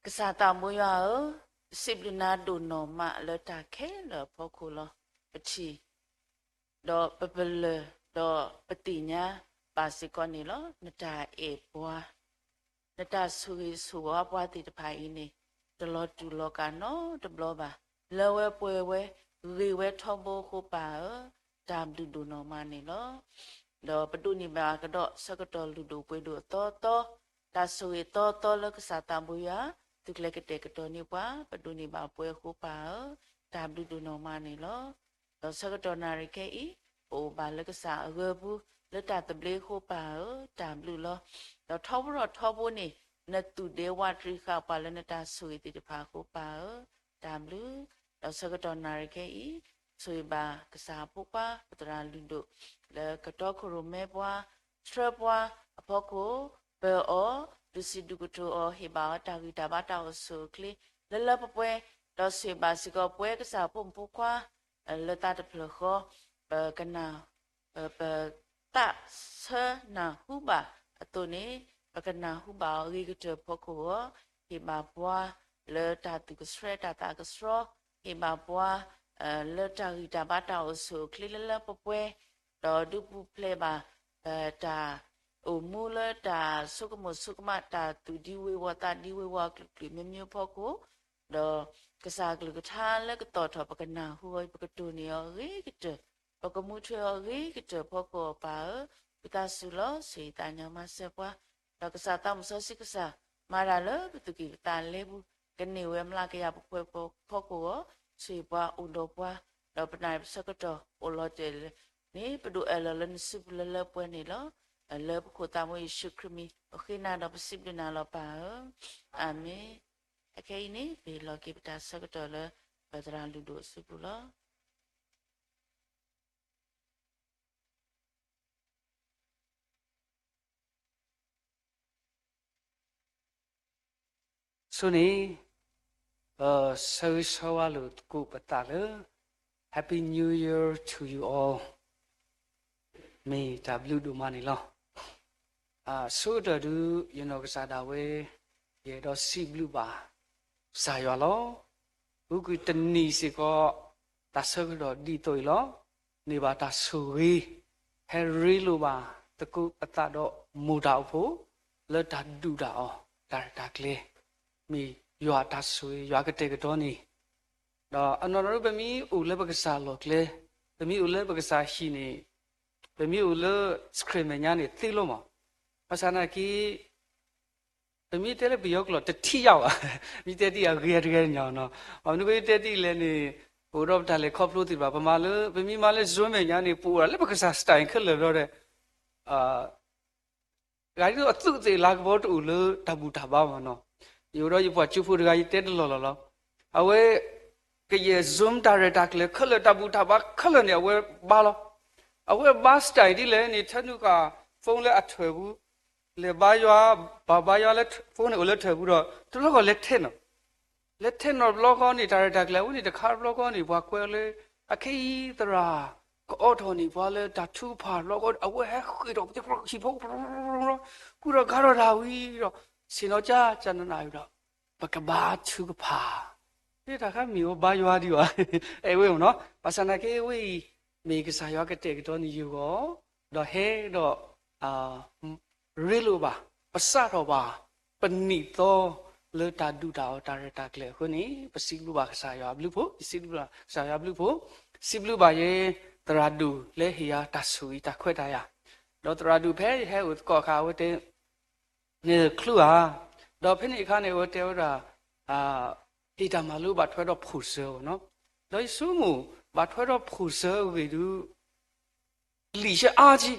ကစၢ်သးဘိယွၤဧၢ, ပစံးဘျုးနၤဒိၣ်နီၢ်မးလၢတၢ်ခဲလၢာ်အဖီခိၣ်လီၤ. ပထံၣ် ဒီးပပလၢၢ် ဒီးပသ့ၣ်ညါဘၣ်စ့ၢ်ကီးန့ၣ်လီၤ. နတၢ်အဲၣ်ပှၤ နတၢ်ဆိၣ်ဂ့ၤဆိၣ်ဝါပှၤသ့ၣ်တဖၣ်အံၤန့ၣ် တလီၤတူာ်လီၤကာ်နီတဘျီဘၣ်. လၢဝဲပှဲၤဝဲ ဂ့ၤဝဲထီဘိအဃိပၢ်ဧၢ, တၢ်ဘျုးဒိၣ်နီၢ်မးန့ၣ်လီၤ. ဒီးပဒိးန့ၢ်ဘၣ်ကဒီးဆၢကတီၢ်လုၢ်ဒိၣ်ပှ့ၤဒိၣ်အသီသီ, တၢ်ဆိၣ်ဂ့ၤသီသီလၢကစၢ်သးဘိယွၤ သုးကျဲၤကတဲာ်ကတီၤန့ၢ်ပှၤ, ပဒိးန့ၢ်ဘၣ်ပှဲၤအဃိပၢ်ဧၢ, တၢ်ဘျုးဒိၣ်နီၢ်မးန့ၣ်လီၤ. ဒီးဆၢကတီၢ်နၣ်ရံၣ်ခဲအံၤ ပအိၣ်ဘၣ်လၢကစၢ်အဂၢၢ်ပူၤ လၢတၢ်သဘျ့အဃိပၢ်ဧၢ, တၢ်ဘျုးလီၤ. ဒီးထီဘိထီဘိန့ၣ် နသူၣ်ဒ့ဝးတရံးဃာ်ပှၤလၢနတၢ်ဆိၣ်ဂ့ၤသ့ၣ်တဖၣ်အဃိပၢ်ဧၢ, တၢ်ဘျုး. ဒီးဆၢကတီၢ်နၣ်ရံၣ်ခဲအံၤ ဆိၣ်ဂ့ၤဘၣ်ကစၢ်အဖိခွါ ပသရၣ်လုၢ်ဒိၣ် လၢကတီခိၣ်ရိၣ်မဲပှၤ ဆှၢပှၤအဖီခိၣ်, ပၢၤအီၤ, ဒုးစံးဒုးကတိၤအီၤ, ဟ့ၣ်ဘၣ်အီၤတၢ်ဂံၢ်တၢ်ဘါတၢ်အိၣ်ဆူၣ်အိၣ်ချ့ လၢလၢပှဲၤပှဲၤ, ဒီးဆိၣ်ဂ့ၤဘၣ်စ့ၢ်ကီးပဝဲကစၢ်ဖိမုၣ်ဖိခွါ လၢသးတဖျၢၣ်ဃီ ပကနၣ် ပသးဆၢနၢ်ဟူဘၣ်အသိးန့ၣ် ပကနၢ်ဟူဘၣ်အီၤအဂ့ၤကတၢၢ်ဖီခိၣ်အဂီၢ်, ဟ့ၣ်ဘၣ်ပှၤလၢတၢ်သူၣ်ကဆှဲတၢ်သးကဆှီ, ဟ့ၣ်ဘၣ်ပှၤ လၢတၢ်ဂံၢ်တၢ်ဘါတၢ်အိၣ်ဆူၣ်အိၣ်ချ့လၢလၢပှဲၤပှဲၤ, ဒီးဒုးပူၤဖျဲးဘၣ် ပတၢ်အိၣ်မူလၢတၢ်ဆိကမိၣ်ဆိကမး တၢ်သူၣ်ဒံဝ့ၤဝီၤသးဒံဝ့ၤဝီၤအကလုာ်ကလုာ်မ့ၢ်မ့ၢ်ဖီခိၣ်, ဒီးကစၢ်အကလုၢ်ကထါလၢကသီၣ်ထီၣ် ပကနၢ်ဟူအီၤ ပကတိၢ်န့ၢ်အီၤအဂ့ၤကတၢၢ်, ပကမူထွဲအီၤအဂ့ၤကတၢၢ်ဖီခိၣ်အပၢ်ဧၢ, ဝံသးစူၤလီၤ ဆိၣ်ဂ့ၤသးညီမၤစၢၤပှၤ, ဒီးကစၢ်သးစီဆှံကစၢ် မၤတၢ်လၢပသူၣ်ကံၢ်ပသးလဲပူၤ, ကန့ၢ်ဝဲမျးကယၤပှဲၤပှဲၤဖီခိၣ်အဂီၢ်, ဆိၣ်ဂ့ၤပှၤအိၣ်ဒီးပှၤ, ဒီးပနၢ်ပဆၢကတီၢ်အိၣ်လီၤတဲာ်န့ၣ် ပဒိးအဲၣ်လီၤလၢနစုပူၤလၢလၢပှဲၤပှဲၤန့ၣ်လီၤ. လၢပခိၣ်သးမူယ့ၣ်ၡူးခရံာ်မံၤ ပဃ့နၤဒီးပစံးဘျုးနၤလီၤပၢ်ဧၢ, အၤမ့ၣ်. အခဲအံၤန့ၣ် ပဟ့ၣ်လီၤက့ၤပတၢ်ဆၢကတီၢ်လၢ ပသရၣ်လုၢ်ဒိၣ်အစုပူၤလီၤ. ဆိန့ၣ် ပဆၢဂ့ၤဆၢဝါလိာ်သကိးပသးလၢ Happy New Year to you all မ့ၢ်တၢ်ဘျုးဒိၣ်မးန့ၣ်လီၤ. အဆိကတၢၢ်ဒုး ယနီၢ်ကစၢ်ဒၣ်ဝဲ ယအဲၣ်ဒိးစံးဘျုးဘၣ် ကစၢ်ယွၤလီၤ. အူကွံာ်တနံၤစ့ၢ်ကီး တၢ်ဆၢကတီၢ်ဒ်သိးအံၤလီၤ. န့ၢ်ဘၣ်တၢ်ဆိၣ်ဂ့ၤ ဟဲရ့လိာ်ဘၣ်သကိးပသးဒီးမိၢ်တၢ်အိၣ်ဖှိၣ် လၢတၢ်ဒုၣ်တၢ်အီၣ် တၢ်ရဲၣ်တၢ်ကျဲၤ မ့ၢ်ယွၤအတၢ်ဆိၣ်ဂ့ၤ ယွၤကတဲာ်ကတီၤန့ၣ် ဒီးအနီၢ်နီၢ်ဒုး ပမ့ၢ်အိၣ်လၢပကစၢ်လီၢ်ကျဲ, ပမ့ၢ်အိၣ်လၢပကစၢ်ဟံၣ်န့ၣ်, ပမ့ၢ်အိၣ်လၢ screen မဲာ်ညါန့ၣ် သ့လီၤမး. ဘၣ်ဆၣ်နာ်က့ ပမ့ၢ်တဲလၢပယီၤကျိာ် တထံၣ်ယါဘၣ်, မ့ၢ်တဲတ့ၢ်အဂ့ၤတဂ့ၤညါနီၤ, မ့ၢ်နကတဲတ့ၢ်လဲၣ်န့ၣ် ပအိၣ်ဒီးပတၢ်လဲၤခီဖျိသ့ၣ်တဖၣ် ပမၤလၢ ပမ့ၢ်မၤလၢ Zoom မဲာ်ညါန့ၣ် ပအိၣ်ဒၣ်လၢပကစၢ် style ခဲလၢာ်ဘျီဒီး ဂၤဒ်သိးအသူးသ့ၣ်လၤကပီၤတအိၣ်လၢတၢ်ဘူၣ်တၢ်ဘါမးနီၤ. ယအိၣ်ဒီးယပှၤကၠိဖိတဂၤ ယတဲတလီၢ်လီၢ်လီၤ. အဝဲ ကယဲၢ် Zoom တၢ်ရဲၣ်တၢ်ကျဲၤခဲလၢာ် တၢ်ဘူၣ်တၢ်ဘါခဲလၢာ်န့ၣ် အဝဲဘါလီၤ. အဝဲဘါ style ဒ်လဲၣ်န့ၣ် ထၢနုာ်ဃာ် phone လၢအထွဲၣ်ပူၤ လဲၤဘါယွၤ, ပှၤဘါယွၤလၢဖိန့ၣ်အိၣ်လၢထၢၣ်ပူၤဒီး တဘျီဃီလဲၤထဲးနီၤ, လဲၤထဲးနီၤတဘျီဃီန့ၣ် တၢ်ရဲၣ်တၢ်ကျဲၤအဝဲန့ၣ်တခါတဘျီဃီန့ၣ် ပှၤကွဲးလၢ အခဲအံၤသရၣ် ကအိးထီၣ်န့ၢ်ပှၤလၢတၢ်ထုကဖၣ်တဘျီဃီ အဝဲဟဲဃ့ၢ်ထီၣ်ပသ့ၣ်ဟံၣ်ဖိ ကူၣ်ထီၣ်ကၤထီၣ်တၢ်ဝံၤဒီး ဆ့ၣ်နီၤကၠၢ်ကၠၢ်နးနးဝံၤဒီး ပကဘါထုကဖၣ် တၢ်ခါမ့ၢ်ဝဲဘါယွၤဒံးဘၣ်, အဲၣ်ဝဲမ့ၢ်နီၤ, ဘၣ်ဆၣ်သနာ်က့အဝဲအံၤ မ့ၢ်ကစၢ်ယွၤကတဲာ်ကတီၤန့ၢ်ယဂီၢ်, ဒီးဟဲဒီး ရ့လိာ်ဘၣ်, ပစးထီၣ်ဘၣ်, ပနံၣ်သီလၢတၢ်ဒုးတၢ်အီၣ်တၢ်ရဲၣ်တၢ်ကျဲၤအဃိန့ၣ် ပစံးဘျုးဘၣ်ကစၢ်ယွၤအဘျုးဖိ, ယစံးဘျုးဘၣ်ကစၢ်ယွၤအဘျုးဖိ, စံးဘျုးဘၣ်ယဲသရၣ်ဒိၣ်လၢဟ့ၣ်ယၤတၢ်ဆိၣ်ဂ့ၤတၢ်ခွဲးတၢ်ယာ်, ဒီးသရၣ်ဒိၣ်ဖဲယဟဲအိၣ်သကိးအခါ အဝဲတဲ န့ၣ်ချုးဧါ, ဒီးဖဲန့ၣ်အခါန့ၣ် အဝဲတဲဝဲဒၣ် ဟ့ၣ်တၢ်မၤလိဘၣ်ထွဲဒီးဖိၣ်စၢၤအဂီၢ်နီၤ, ဒီးယဆိကမိၣ် ဘၣ်ထွဲဒီးဖိၣ်စၢၤအဂ့ၢ်ဒုး လံာ်ဆှၢအါက့,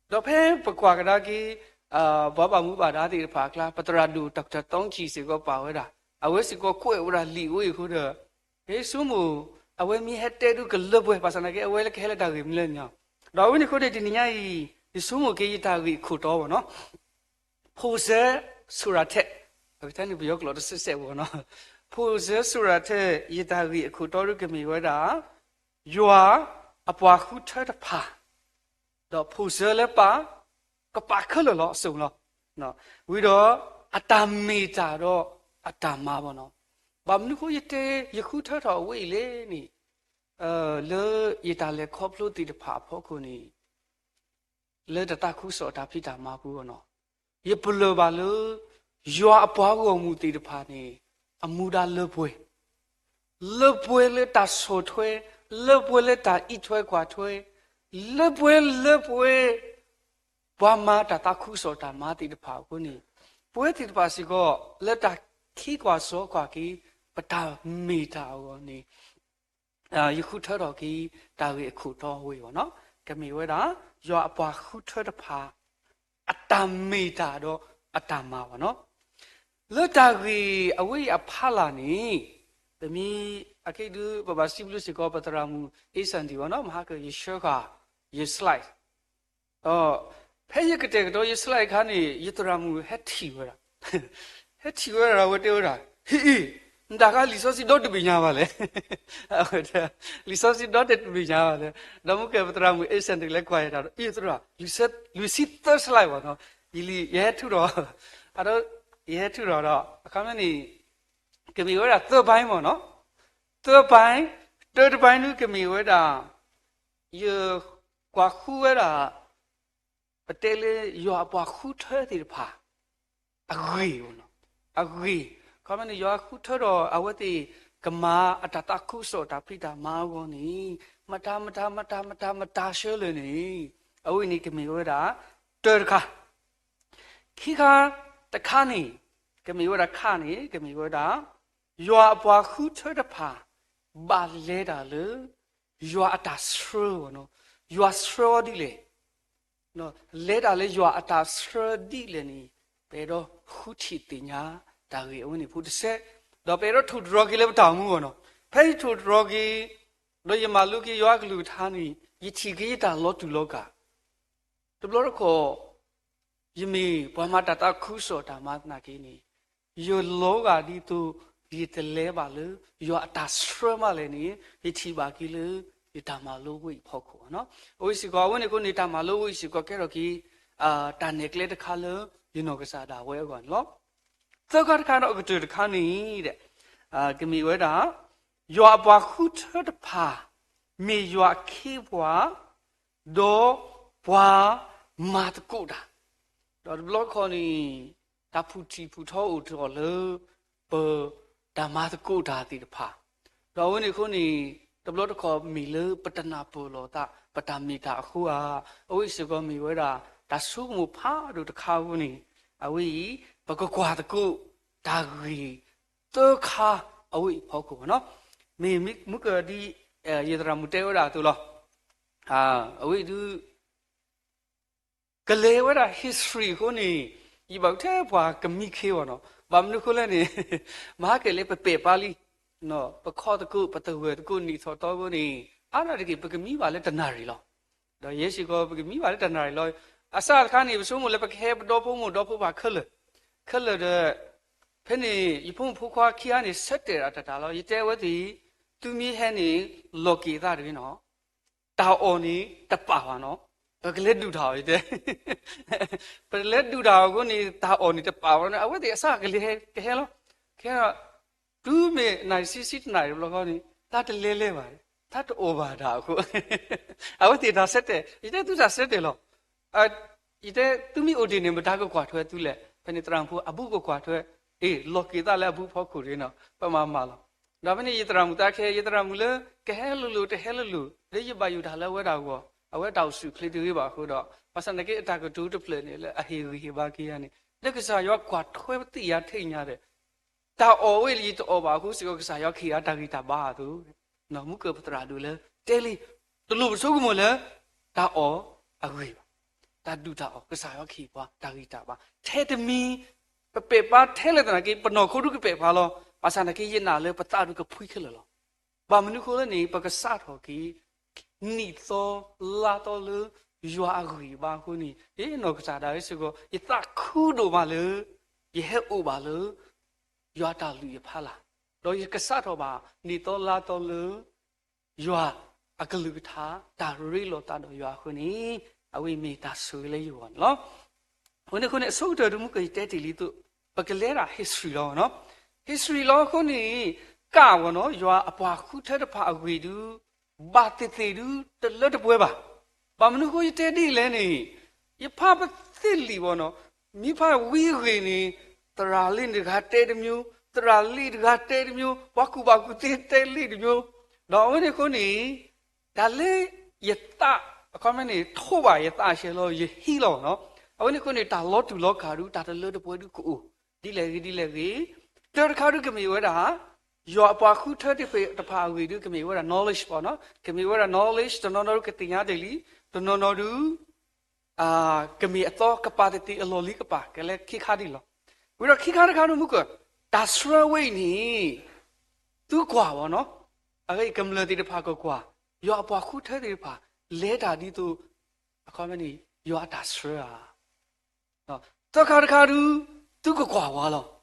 ဒီးဖဲပကွၢ်ကဒါက့ၤ ပှၤဘၣ်မူဘၣ်ဒါသ့ၣ်တဖၣ်အကျါ ပသရၣ်ဒိၣ် Doctor Thongchi စ့ၢ်ကီးပာ်ဝဲဒၣ်, အဝဲစ့ၢ်ကီးကွဲးဝဲဒၣ်လံာ်အဝဲအံၤအဃိဒီး ယဆိကမိၣ် အဝဲမ့ၢ်ဟဲတဲဒုးကလၢပှဲၤ ဘၣ်ဆၣ်သနာ်က့ အဝဲလၢကဟဲလၢတၢ်ဂ့ၢ်မနုၤလဲၣ်န့ၣ်, ဒီးအဝဲန့ၣ်အဃိန့ၣ် တနံၤညါအံၤ ယဆိကမိၣ်က့ၤယတၢ်ဂ့ၢ်အခိၣ်တီဘၣ်နီၤ ဖိၣ်စၢၤ ဆူၣ်ရၤထဲး, အကတၢၢ်န့ၣ်ပယီၤကျိာ်တစဲးစဲးဘၣ်နီၤ, ဖိၣ်စၢၤဆူၣ်ရၤထဲး ယတၢ်ဂ့ၢ်အခိၣ်တီဒုးကမ့ၢ်ဝဲဒၣ် ယွၤအပှၤဃုထၢတဖၣ်, ဒီးဖိၣ်စၢၤလၢပၢ် ကပာ်ခဲလၢာ်လီၤအစိၤလီၤ, ဝံၤဒီးအတၢ်မ့ၢ်တၢ်ဒီးအတၢ်မၤဘၣ်နီၤ, ဘၣ်မနုၤအဃိယတဲ ယဃုထၢထီၣ်အဝဲအံၤလဲၣ်န့ၣ် လၢယတၢ်လဲၤခီဖျိသ့ၣ်တဖၣ်အဖီခိၣ်န့ၣ် လၢတၢ်သးခုကစီၣ်တၢ်ဖံးတၢ်မၤပူၤအဂီၢ်နီၤ, ယပလၢၢ်ဘၣ်လၢ ယွၤအပှၤဂီၢ်မုၢ်သ့ၣ်တဖၣ်န့ၣ် အမူဒါလၢပှဲၤ, လၢပှဲၤလၢတၢ်ဆီၣ်ထွဲ, လၢပှဲၤလၢတၢ်အံးထွဲကွၢ်ထွဲ, လၢပှဲၤလၢပှဲၤ ပှၤမၤတၢ်သးခုကစီၣ်တၢ်မၤသ့ၣ်တဖၣ်အဃိန့ၣ်, ပဝဲသ့ၣ်တဖၣ်စ့ၢ်ကီး လၢတၢ်ခံကွၢ်စီကွၢ်က့ၤ ပတၢ်မ့ၢ်တၢ်အဂီၢ်န့ၣ် ယဃုထၢထီၣ်က့ၤ တၢ်ဂ့ၢ်အခိၣ်တီအဝဲအံၤဘၣ်နီၤ, ကမ့ၢ်ဝဲဒၣ် ယွၤအပှၤဃုထၢတဖၣ် အတၢ်မ့ၢ်တၢ်ဒီးအတၢ်မၤဘၣ်နီၤ, လၢတၢ်ဂ့ၢ်အဝဲအံၤအဖီလာ်န့ၣ် ပမ့ၢ်အက့ဒုး ပဘၣ်စံးဘျုးစ့ၢ်ကီး ပသရၣ်မုၣ် Ascent ဘၣ်နီၤ, မဟါက ယဆှၢဃာ် ယ slide ဒီး ဖဲယကတဲာ်ကတီၤယ slide အခါန့ၣ် ယသရၣ်မုၣ်ဟဲထံၣ်ဝဲဒၣ်, ဟဲထံၣ်ဝဲဒၣ် အဝဲတဲဝဲဒၣ် ဟ့ၣ်အ့ၣ်, နတၢ်ခါလံာ်စီဆှံဒီတဘ့ၣ်ညါဘၣ်လဲၣ်, အဝဲတဲ လံာ်စီဆှံဒီတဘ့ၣ်ညါဘၣ်လဲၣ်, ဒီးမ့ၢ်ကဲပသရၣ်မုၣ် Ascent လဲၤကွၢ်ယၤတၢ်ဒီး အ့ၣ်သရၣ် လွံၢ်ဆံသၢ slide ဘၣ်နီၤ, ယလံာ် ယဟဲထုးထီၣ်, အဒီး ယဟဲထုးထီၣ်ဒီး အခါမ့ၢ်န့ၣ် ကမ့ၢ်ဝဲဒၣ်သၢဘိုင်းမ့ၢ်နီၤ, သၢဘိုင်း, တၢတဘိုင်းဒုးကမ့ၢ်ဝဲဒၣ် ယကွၢ်ဃုဝဲဒၣ် ပတဲလၢယွၤအပှၤဃုထၢသ့ၣ်တဖၣ် အဂ့ၢ်, အဂ့ၢ်, ခီမ့ၢ်န့ၣ် ယွၤဃုထၢဒီးအဝဲသ့ၣ်ကမၤအတၢ်သးခုကစီၣ်တၢ်ဖံးတၢ်မၤအဂီၢ်န့ၣ် မတၤ မတၤ မတၤ မတၤ မတၤဆှၢလဲၣ်န့ၣ် အဝဲန့ၣ်ကမ့ၢ်ဝဲဒၣ် တၢတခါ ခံခါတခါန့ၣ် ကမ့ၢ်ဝဲဒၣ် ခါန့ၣ် ကမ့ၢ်ဝဲဒၣ် ယွၤအပှၤဃုထၢတဖၣ် ဘၣ်လဲၤတၢ်လၢ ယွၤအတၢ်ဆှၢအဂီၢ်နီၤ, ယွၤဆှၢအီၤဒ်လဲၣ်, လဲၤတၢ်လၢယွၤအတၢ်ဆှၢဒ်လဲၣ်န့ၣ် ပအဲၣ်ဒိးဃုထံၣ်သ့ၣ်ညါတၢ်ဂ့ၢ်အဝဲန့ၣ်ဖိတစဲး, ဒီးပအဲၣ်ဒိးထိၣ်တြီၤက့ၤလၢပတၢ်အိၣ်မူအဂီၢ်နီၤ, ဖဲယထိၣ်တြီၤက့ၤ ဒီးယမၤလိက့ၤယွၤအကလုၢ်ကထါန့ၣ် ယထံၣ်က့ၤယတၢ်လီၤတူာ်လီၤကာ် တဘျီတခီၣ် ယမ့ၢ်ပှၤမၤတၢ်သးခုကစီၣ်တၢ်မၤသနာ်က့န့ၣ် ယလီၤဂာ်ဒ်သိး ယတလဲၤဘၣ်လၢ ယွၤအတၢ်ဆှၢမးလဲၣ်န့ၣ် ယထံၣ်ဘၣ်က့ၤလၢ ယတၢ်မၤလိဝဲအံၤအဖီခိၣ်နီၤ. အဝဲစ့ၢ်ကီး အဝဲန့ၣ်အဃိန့ၣ် တၢ်မၤလိဝဲအံၤစ့ၢ်ကီးကဲထီၣ်က့ၤ တၢ်နဲၣ်ကျဲတခါလၢ ယနီၢ်ကစၢ်ဒၣ်ဝဲအဂီၢ်န့ၣ်လီၤ. သၢခါတခါဒီးအကတၢၢ်တခါန့ၣ် ကမ့ၢ်ဝဲဒၣ် ယွၤအပှၤဃုထၢတဖၣ် မ့ၢ်ယွၤအခ့အပှၤ ဒီးပှၤမၤသကိးတၢ်, ဒီးတဘျီတခီၣ်န့ၣ် တၢ်ဖုၣ်ထံၣ်ဖုၣ်ထီအိၣ်ထီၣ်လၢ ပတၢ်မၤသကိးတၢ်သ့ၣ်တဖၣ်, ဒီးအဝဲန့ၣ်အဃိန့ၣ် တဘျီတခီၣ်မ့ၢ်လၢပတနၢ်ပၢၢ်လိာ်သး ပတၢ်မ့ၢ်တၢ်အဃိဧါ, အဝဲစ့ၢ်ကီးမ့ၢ်ဝဲဒၣ် တၢ်ဆိကမိၣ်ဖးဒိၣ်တခါအဃိန့ၣ် အဝဲအံၤ ပကကွၢ်သကိးတၢ်ဂ့ၢ်သၢခါအဝဲအံၤအဖီခိၣ်နီၤ. မ့ၢ်မုၢ်ကဒံ ယသရၣ်မုၣ်တဲဝဲဒၣ်အသိးလီၤ. အဝဲအံၤဒုး ကလဲၤဝဲဒၣ် history အဃိန့ၣ် ယဘၣ်ထဲပှၤကမံခ့အီၤနီၤ. ဘၣ်မနုၤအဃိလဲၣ်န့ၣ် မဟါကလဲၤပပဲာ်ပာ်လံ ပခီၣ်သကိး ပသဂၢၢ်သကိးနံၣ်ထီၣ်သီအဃိန့ၣ် အါဒၣ်တက့ၢ် ပကမံဘၣ်လၢတနၣ်ရံၣ်လီၤ. ဒီးယဲစ့ၢ်ကီး ပကမံဘၣ်လၢတနၣ်ရံၣ်လီၤ. အစးတခါန့ၣ် ပဆိကမိၣ်လၢပကဟဲပဒီဖိမိၢ်ဒီဖိပၢ်ခဲလၢာ်, ခဲလၢာ်ဒီး ဖဲန့ၣ် ယဖိမုၣ်ဖိခွါခံဂၤန့ၣ် ဆၢတဲာ်တၢ်တၢ်လီၤ. ယတဲအဝဲသ့ၣ်, သုမ့ၢ်ဟဲန့ၣ် လီၤက့ၤသးတဂ့ၤနီၤ, တၢ်အီၣ်န့ၣ်တပာ်ဘၣ်နီၤ, ပကလဲၤဒုးတၢ်အီၣ် ယတဲ, ပလဲၤဒုးတၢ်အီၣ်အဃိန့ၣ် တၢ်အီၣ်န့ၣ်တပာ်ဘၣ်နီၤ, အဝဲသ့ၣ်အစးကလဲၤကဟဲလီၤ. ခဲ တုၤမ့ၢ်နၣ်ရံၣ်ဆံဆံတနၣ်ရံၣ်တဘျီဃီန့ၣ် တၢ်တလဲၤလဲၤဘၣ်, တၢ်တအီၣ်ဘၣ်တၢ်အဃိ အဝဲသ့ၣ်တၢ်ဆၢတဲာ်, ယတဲသုတၢ်ဆၢတဲာ်လီၤ. ယတဲသုမ့ၢ်အိၣ်တ့ၢ်န့ၣ် မတၤကကွၢ်ထွဲသုလဲၣ်. ဖဲန့ၣ်သရၣ်မုၣ်ဖိအဘူးကကွၢ်ထွဲ, အ့ၣ် လီၤက့ၤသးလၢအဘူးဖီခိၣ်တဂ့ၤနီၤ, ပမၤမၤလီၤ. ဒီးဖဲန့ၣ်ယသရၣ်မုၣ်သးခဲ, ယသရၣ်မုၣ်လၢ ကဟဲလိၤလိၤတဟဲလိၤလိၤ လၢယဘၣ်ယိၣ်တၢ်လၢအဝဲဒၣ်အဂီၢ်, အဝဲတၢ်အိၣ်ဆူၣ်အိၣ်ချ့တဂ့ၤဘၣ်အဃိဒီး ဘၣ်ဆၣ်သနာ်က့အတၢ်ကတိၤတဖျၢၣ်န့ၣ် လၢအဟ့ၣ်ဂံၢ်ဟ့ၣ်ဘါက့ၤယၤန့ၣ် လၢကစၢ်ယွၤကွၢ်ထွဲပသ့ၣ်ညါထဲညါဒီး တၢ်အီၣ်ဝဲလၢယတအီၣ်ဘၣ်အဃိစ့ၢ်ကီး ကစၢ်ယွၤကဟ့ၣ်အတၢ်ဂံၢ်တၢ်ဘါအသိး, မူကၢၢ်ပသရၣ်ဒိၣ်လၢတဲလံ, တလိၣ်ပဆိကမိၣ်လၢ တၢ်အီၣ်အဂ့ၢ်ဘၣ်, တၢ်ဒုၣ်တၢ်အီၣ် ကစၢ်ယွၤကဟ့ၣ်ပှၤတၢ်ဂံၢ်တၢ်ဘါ ထဲတမံၤ, ပပဲာ်ပာ်ထဲလဲၣ်သနာ်က့ ပနီၢ်ခိဒုကပဲာ်ပာ်လီၤ. ဘၣ်ဆၣ်သနာ်က့ ယနာ်လၢပသးဒုကဖှံခဲလၢာ်လီၤ. ဘၣ်မနုၤအဃိလဲၣ်န့ၣ် ပကစးထီၣ်က့ၤ နံၣ်သီလါသီလၢ ယွၤအဂံၢ်ဘါအဃိန့ၣ် ယနီၢ်ကစၢ်ဒၣ်ဝဲစ့ၢ်ကီး ယသးခုဒိၣ်မးလၢ ယဟဲအိၣ်ဘၣ်လၢ ယွၤတၢ်လုၢ်ယဖးလၢ်, ဒီးယကစးထီၣ်ဘၣ် နံၣ်သီလါသီလၢ ယွၤအကလုၢ်ကထါ တၢ်ရ့လိာ်သးဒီးယွၤအဃိန့ၣ် အဝဲမ့ၢ်တၢ်ဆိၣ်ဂ့ၤလၢယဂီၢ်န့ၣ်လီၤ. အဃိန့ၣ်အဃိန့ၣ် အဆိကတၢၢ်ဒုမူကၢၢ်ယတဲတ့ၢ်လံသိး ပကလဲၤဒၣ် history လီၤနီၤ. history လီၤအဃိန့ၣ် ကၣ်ဝဲနီၤ ယွၤအပှၤဃုထၢတဖၣ်အဂ့ၢ်ဒု ဘၣ်သ့ၣ်သ့ၣ်ဒု တလၢတပှဲၤဘၣ်. ဘၣ်မနုၤအဃိယတဲဒ်လဲၣ်န့ၣ် ယဖးပသ့ၣ်လံာ်ဘၣ်နီၤ, မ့ၢ်ဖးဝံအဂ့ၢ်န့ၣ် သရၣ်လံၤတဂၤတဲတမျိုး, သရၣ်လံၤတဂၤတဲတမျိုး, ပှၤကူၣ်ဘၣ်ကူၣ်သ့တဲလံၤတမျိုး, ဒီးအဝဲန့ၣ်အဃိန့ၣ် တၢ်လၢယသး အခီပညီန့ၣ် ထိးဘၣ်ယသးဆဲးလီၤ ယဟံးလီၤနီၤ. အဝဲန့ၣ်အဃိန့ၣ် တၢ်လီၤတူာ်လီၤကာ်ဒု တၢ်တလၢတပှဲၤဒုကအိၣ် ဒ်လဲၣ်ဂ့ၤဒ်လဲၣ်ဂ့ၤ, တၢ်တခါဒုကမ့ၢ်ဝဲဒၣ် ယွၤအပှၤဃုထၢတဖၣ်အဂ့ၢ်ဒု ကမ့ၢ်ဝဲဒၣ် knowledge ဘၣ်နီၤ, ကမ့ၢ်ဝဲဒၣ် knowledge တနီၤနီၤဒုကသ့ၣ်ညါတ့ၢ်လံ, တနီၤနီၤဒု ကမ့ၢ်အသီကပၤသ့ၣ်သ့ၣ်အလီၢ်လံကပၤ ကလဲၤခံခါဒ်လီၤ. ဝံၤဒီးခံခါတခါဒုမူကၢၢ် တၢ်ဆှၢဝဲအံၤန့ၣ် သုကွၢ်ဘၣ်နီၤ, အဂ့ၢ်ကမျၢၢ်သ့ၣ်တဖၣ်ကကွၢ်, ယွၤအပှၤဃုထၢသ့ၣ်တဖၣ် လဲၤတၢ်ဒ်သိး အခီပညီန့ၣ် ယွၤအတၢ်ဆှၢဧါ သၢခါတခါဒု သုကကွၢ်ဝဲလီၤ.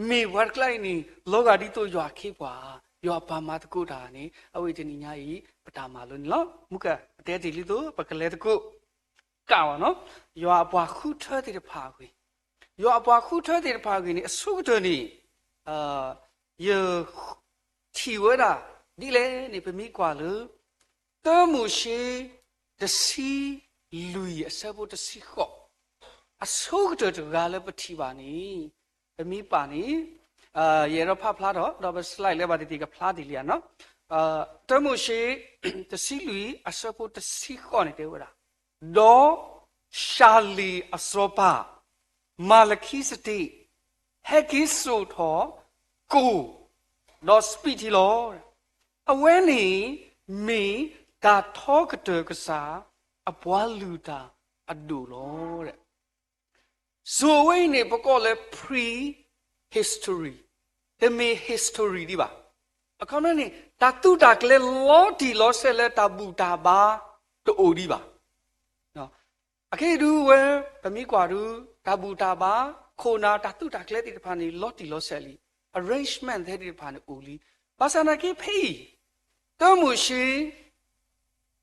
မ့ၢ်ပှၤတကျါအံၤန့ၣ် လီၤဂာ်ဒ်သိးယွၤအခ့အပှၤ, ယွၤအပှၤမၤသကိးတၢ်န့ၣ် အဝဲအံၤတနံၤညါအံၤ ပတၢ်မၤလိန့ၣ်လီၤ. မူကၢ် ပတဲတ့ၢ်လံသိး ပကလဲၤသကိး ကၣ်ဝဲနီၤ, ယွၤအပှၤဃုထၢသ့ၣ်တဖၣ်အဂ့ၢ်, ယွၤအပှၤဃုထၢသ့ၣ်တဖၣ်အဂ့ၢ်န့ၣ် အဆိကတၢၢ်န့ၣ် ယထံၣ်ဝဲဒၣ် ဒ်လဲၣ်န့ၣ် ပမ့ၢ်ကွၢ်လၢ တၢမိၤၡ့ တဆံလွံၢ်အဆၢဖိတဆံဃိး, အဆိကတၢၢ်တဂၤလၢပထံၣ်ဘၣ်န့ၣ် ပမ့ၢ်ပာ်န့ၣ် ယအဲၣ်ဒိးဖးဖျါထီၣ် ဒီးပ slide လၢဘၣ်သ့ၣ်သ့ၣ်ကဖျါတ့ၢ်လံဧါနီၤ. တၢမိၤၡ့ တဆံလွံၢ်အဆၢဖိတဆံဃိးန့ၣ်တဲဝဲဒၣ်, ဒီးၡၤလံၣ်အစီၤပၤ မၤလခံစတ့း ဟဲက့ၤစိာ်ထီၣ်ကိၣ် ဒီးစပံးထံလီၤ. အဝဲန့ၣ်မ့ၢ်တၢ်ထီကတၢၢ်ကစၢ် အပှၤလုၢ်တၢ်အဒိၣ်လီၤ. စိၤအဝဲအံၤန့ၣ် ပကိးလၢ pre-history, တမ့ၢ် history ဒံးဘၣ်. အခီပညီန့ၣ် တၢ်သုးတၢ်ကျဲၤလီၤတံၢ်လီၤဆဲးလၢတၢ်ဘူၣ်တၢ်ဘါတအိၣ်ဒံးဘၣ်. အခဲအံၤဒုဝဲ ပမ့ၢ်ကွၢ်ဒု တၢ်ဘူၣ်တၢ်ဘါ ခိၣ်နၢ် တၢ်သုးတၢ်ကျဲၤသ့ၣ်တဖၣ်န့ၣ် လီၤတံၢ်လီၤဆဲးလံ. arrangement သ့ၣ်တဖၣ်န့ၣ်အိၣ်လံ. ဘၣ်ဆၣ်သနာ်က့ဖဲအံၤ တၢမိၤၡ့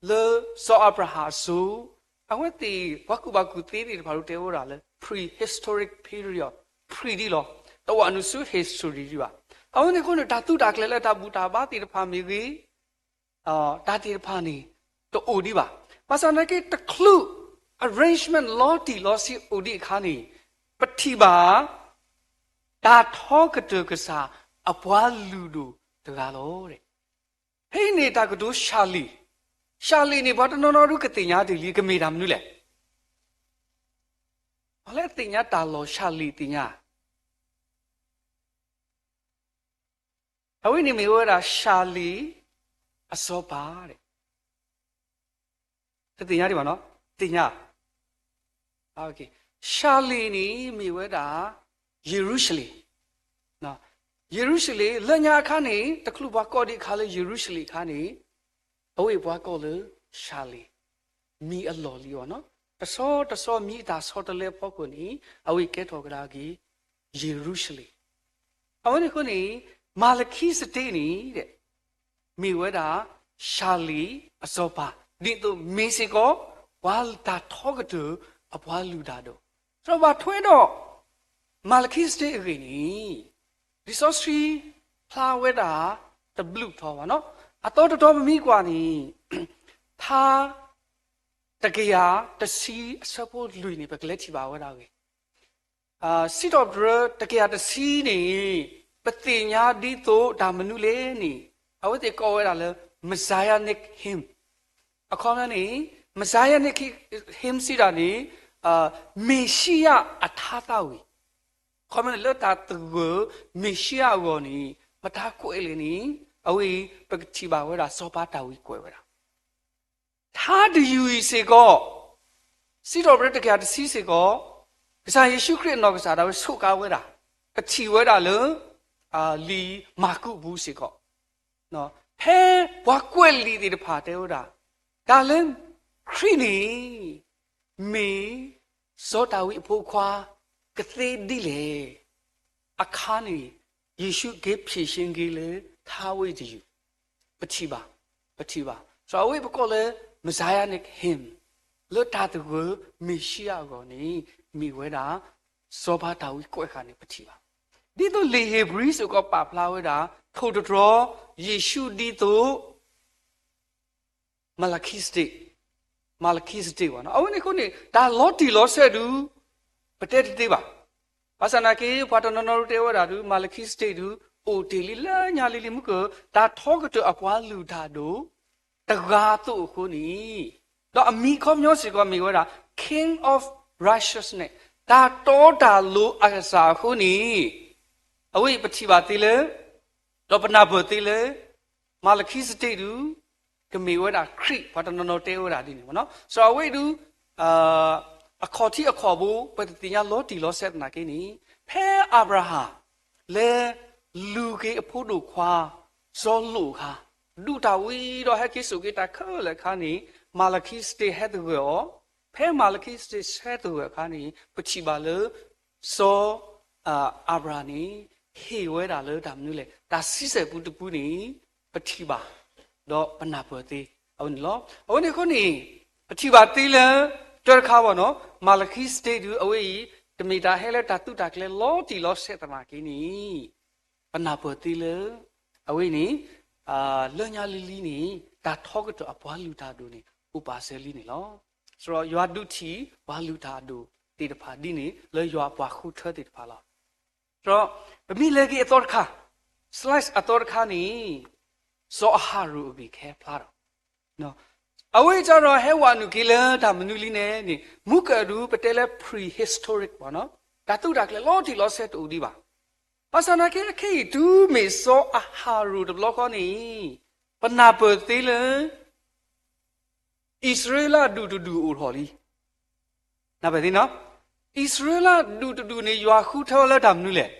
လၢစီၤအၤဘြၤဟၣ်အစိၤ အဝဲသ့ၣ်ပှၤကူၣ်ဘၣ်ကူၣ်သ့သ့ၣ်တဖၣ်ဒုတဲဝဲဒၣ်လၢ pre-historic period, pre ဒံးလီၤ. တအိၣ်နုာ်ဆူ history ဒံးဘၣ်. အဝဲန့ၣ်အဃိန့ၣ် တၢ်သုးတၢ်ကျဲၤလၢတၢ်ဘူၣ်တၢ်ဘါသ့ၣ်တဖၣ်မ့ၢ်ဂ့ၤ တၢ်သ့ၣ်တဖၣ်န့ၣ် တအိၣ်ဒံးဘၣ်. ဘၣ်ဆၣ်သနာ်က့တချုး arrangement လီၤတံၢ်လီၤဆဲးအိၣ်ဒံးအခါန့ၣ် ပထံၣ်ဘၣ် တၢ်ထီကတၢၢ်ကစၢ်အပှၤလုၢ်ဒိၣ်တဂၤလီၤ. ဖဲအံၤန့ၣ်တၢ်ကတိၤၡၤလံၣ်, ၡၤလံၣ်န့ၣ် ပှၤတနီၤနီၤဒုကသ့ၣ်ညါတ့ၢ်လံ ကမ့ၢ်တၢ်မနုၤလဲၣ်. ပှၤလၢအသ့ၣ်ညါတၢ်လီၢ် ၡၤလံၣ်သ့ၣ်ညါ အဝဲန့ၣ်မ့ၢ်ဝဲဒၣ်ၡၤလံၣ်အစီၤပၤ, တသ့ၣ်ညါဒံးဘၣ်နီၤ, သ့ၣ်ညါ. ၡၤလံၣ်န့ၣ်မ့ၢ်ဝဲဒၣ် ယရူၤၡလ့ၣ်, ယရူၤၡလ့ၣ် လၢညါအခါန့ၣ် တချုးပှၤကိးဒံးအခါလၢယရူၤၡလ့ၣ်အခါန့ၣ် အဝဲပှၤကိးလၢၡၤလံၣ်, မံၤအလီၢ်လံအီၤနီၤ. တဆီတဆီမံၤအတၢ်ဆီတလဲအဖီခိၣ်န့ၣ် အဝဲကဲထီၣ်ကဒါက့ၤ ယရူၤၡလ့ၣ်. အဝဲန့ၣ်အဃိန့ၣ် မၤလခံစတ့းန့ၣ် မ့ၢ်ဝဲဒၣ် ၡၤလံၣ်အစီၤပၤ ဒ်သိးမ့ၢ်စ့ၢ်ကီး ပှၤတၢ်ထီကတၢၢ်အပှၤလုၢ်တၢ်ဒိၣ်, ဒီးဘၣ်ထွဲဒီး မၤလခံစတ့းအဂ့ၢ်န့ၣ် လံာ်စီဆှံဖျါဝဲဒၣ်တဘျုးထီဘၣ်နီၤ. အသီတတီၤပမ့ၢ်ကွၢ်န့ၣ် ထါ တကယၤတဆံအဆၢဖိလွံၢ်န့ၣ် ပကလဲၤထံၣ်ဘၣ်ဝဲဒၣ်အဂ့ၢ် စံးထီၣ်ပတြၢၤတကယၤတဆံန့ၣ် ပသ့ၣ်ညါဒ်သိးတၢ်မနုၤလဲၣ်န့ၣ် အဝဲသ့ၣ်ကိးဝဲဒၣ်လၢ Messianic hymn. အခီပညီန့ၣ် Messianic hymn စံးတၢ်န့ၣ် မ့ၤၡံယၤအထါသးဝံၣ်, အခီပညီန့ၣ် လၢတၢ်သဂၢၢ်မ့ၤၡံယၤအဂီၢ်န့ၣ် မတၤကွဲးလဲၣ်န့ၣ် အဝဲအံၤ ပကထံၣ်ဘၣ်ဝဲဒၣ်စီၤပၤတၢ်ဝံကွဲးဝဲဒၣ် ထါတယုၢ်အံၤစ့ၢ်ကီး စံးထီၣ်ပတြၢၤတကယၤတဆံစ့ၢ်ကီး ကစၢ်ယ့ၣ်ၡူးခရံာ်အနီၢ်ကစၢ်ဒၣ်ဝဲဆိးကါဝဲဒၣ်, ပထံၣ်ဝဲဒၣ်လၢ လံာ်မၢ်ကူးအပူၤစ့ၢ်ကီး, ဖဲပှၤကွဲးလံာ်သ့ၣ်တဖၣ်တဲဝဲဒၣ် တၢ်လၢခရံာ်န့ၣ် မ့ၢ်စီၤဒၤဝံးအဖိခွါ ကသ့ဒ်လဲၣ် အခါန့ၣ် ယ့ၣ်ၡူးက့ၤဖြေရှင်းက့ၤလၢထါဝဲအံၤတယုၢ်, ပထံၣ်ဘၣ်, ပထံၣ်ဘၣ်. စီၤအဝဲပကိးလၢ Messianic hymn လၢတၢ်သဂၢၢ်မ့ၤၡံယၤအဂီၢ်န့ၣ် မ့ၢ်ဝဲဒၣ် စီၤပၤတၢ်ဝံကွဲးဃာ်န့ၣ် ပထံၣ်ဘၣ်. ဒ်သိးလံာ်ဧ့ၤဘြံၤစ့ၢ်ကီးပာ်ဖျါဝဲဒၣ် ထိၣ်သတြီၤ ယ့ၣ်ၡူးဒ်သိး မၤလခံစတ့း, မၤလခံစတ့းဘၣ်နီၤ. အဝဲန့ၣ်အဃိန့ၣ် တၢ်လီၤတံၢ်လီၤဆဲးဒုး ပတဲတသ့ဘၣ်. ဘၣ်ဆၣ်နာ်က့ ပှၤတနီၤနီၤဒုးတဲဝဲဒၣ်ဒုး မၤလခံစတ့းဒုး အိၣ်တ့ၢ်လံလၢညါလံလံမုၢ်ကၢၢ် တၢ်ထီကတၢၢ်အပှၤလုၢ်တၢ်ဒိၣ် တဂၤအသိးအဃိန့ၣ်, ဒီးအမံၤအခီပညီစ့ၢ်ကီးမ့ၢ်ဝဲဒၣ် King of Righteousness တၢ်တီတၢ်လိၤအကစၢ်အဃိန့ၣ်, အဝဲအံၤပထံၣ်ဘၣ်သ့လၢ ဒီးပနၢ်ပၢၢ်သ့လၢ မၤလခံစတ့းဒုး ကမ့ၢ်ဝဲဒၣ်ခရံာ် ပှၤတနီၤနီၤတဲဝဲဒၣ်ဒ်န့ၣ်မ့ၢ်နီၤ. စီၤအဝဲအံၤဒုး အခီၣ်ထံးအခီၣ်ဘိ ပတသ့ၣ်ညါလီၤတံၢ်လီၤဆဲးသနာ်က့န့ၣ် ဖဲအၤဘြၤဟၣ် လဲၤလူၤက့ၤအဖိဒိၣ်ခွါ စီၤလိာ်အခါ, ဒုးတၢ်ဝံၤဒီးဟဲက့ၤစိာ်က့ၤတၢ်ခဲလၢာ်အခါန့ၣ် မၤလခံစတ့းဟဲသဂၢၢ်အီၤ, ဖဲမၤလခံစတ့းဟဲသဂၢၢ်အခါန့ၣ် ပထံၣ်ဘၣ်လၢ စီၤ အၤဘြၤဟၣ်န့ၣ် ဟ့ၣ်ဝဲဒၣ်လၢတၢ်မနုၤလဲၣ် တၢ်ဆံဆဲၣ်ပူတပူန့ၣ် ပထံၣ်ဘၣ်, ဒီးပနၢ်ပၢၢ်သ့ အဝဲန့ၣ်လီၤ. အဝဲန့ၣ်အဃိန့ၣ် ပထံၣ်ဘၣ်သ့လၢ တၢတခါဘၣ်နီၤ မၤလခံစတ့းဒုး အဝဲအံၤ တမ့ၢ်တၢ်ဟဲလၢတၢ်သူၣ်တၢ်ကျဲၤလီၤတံၢ်လီၤဆဲးသနာ်က့န့ၣ် ပနၢ်ပၢၢ်သ့လၢ အဝဲန့ၣ် လၢညါလံလံန့ၣ် တၢ်ထီကတၢၢ်အပှၤလုၢ်တၢ်ဒိၣ်န့ၣ် အိၣ်ပာ်စၢၤလံန့ၣ်လီၤ. စီၤယွၤဒုးထံၣ်ပှၤလုၢ်တၢ်အဒိၣ်သ့ၣ်တဖၣ်ဒ်န့ၣ် လၢယွၤအပှၤဃုထၢသ့ၣ်တဖၣ်လီၤ. ဒီးပမ့ၢ်လဲၤက့ၤအသီတခါ slice အသီတခါန့ၣ် စီၤအၤဟရိၣ်အဂ့ၢ်ကဟဲဖျါဒီး အဝဲအံၤစ့ၢ်ကီးဟဲဝဲနုာ်က့ၤလၢတၢ်မနုၤလံန့ၣ်န့ၣ် မုၢ်ကၢၢ်ဒုးပတဲလၢ prehistoric ဘၣ်နီၤ တၢ်သူၣ်တၢ်ကျဲၤလီၤတံၢ်လီၤဆဲးတအိၣ်ဒံးဘၣ်. ဘၣ်ဆၣ်သနာ်က့ ခဲအံၤတုၤမ့ၢ်စီၤအၤဟရိၣ်တဘျီဃီန့ၣ် ပနၢ်ပၢၢ်သ့လၢ အံၣ်စရ့လးဒူၣ်တဒူၣ်အိၣ်ထီၣ်လံ. နၢ်ပၢၢ်သ့နီၤ, အံၣ်စရ့လးဒူၣ်တဒူၣ်န့ၣ် ယွၤဃုထၢလၢတၢ်မနုၤလဲၣ်.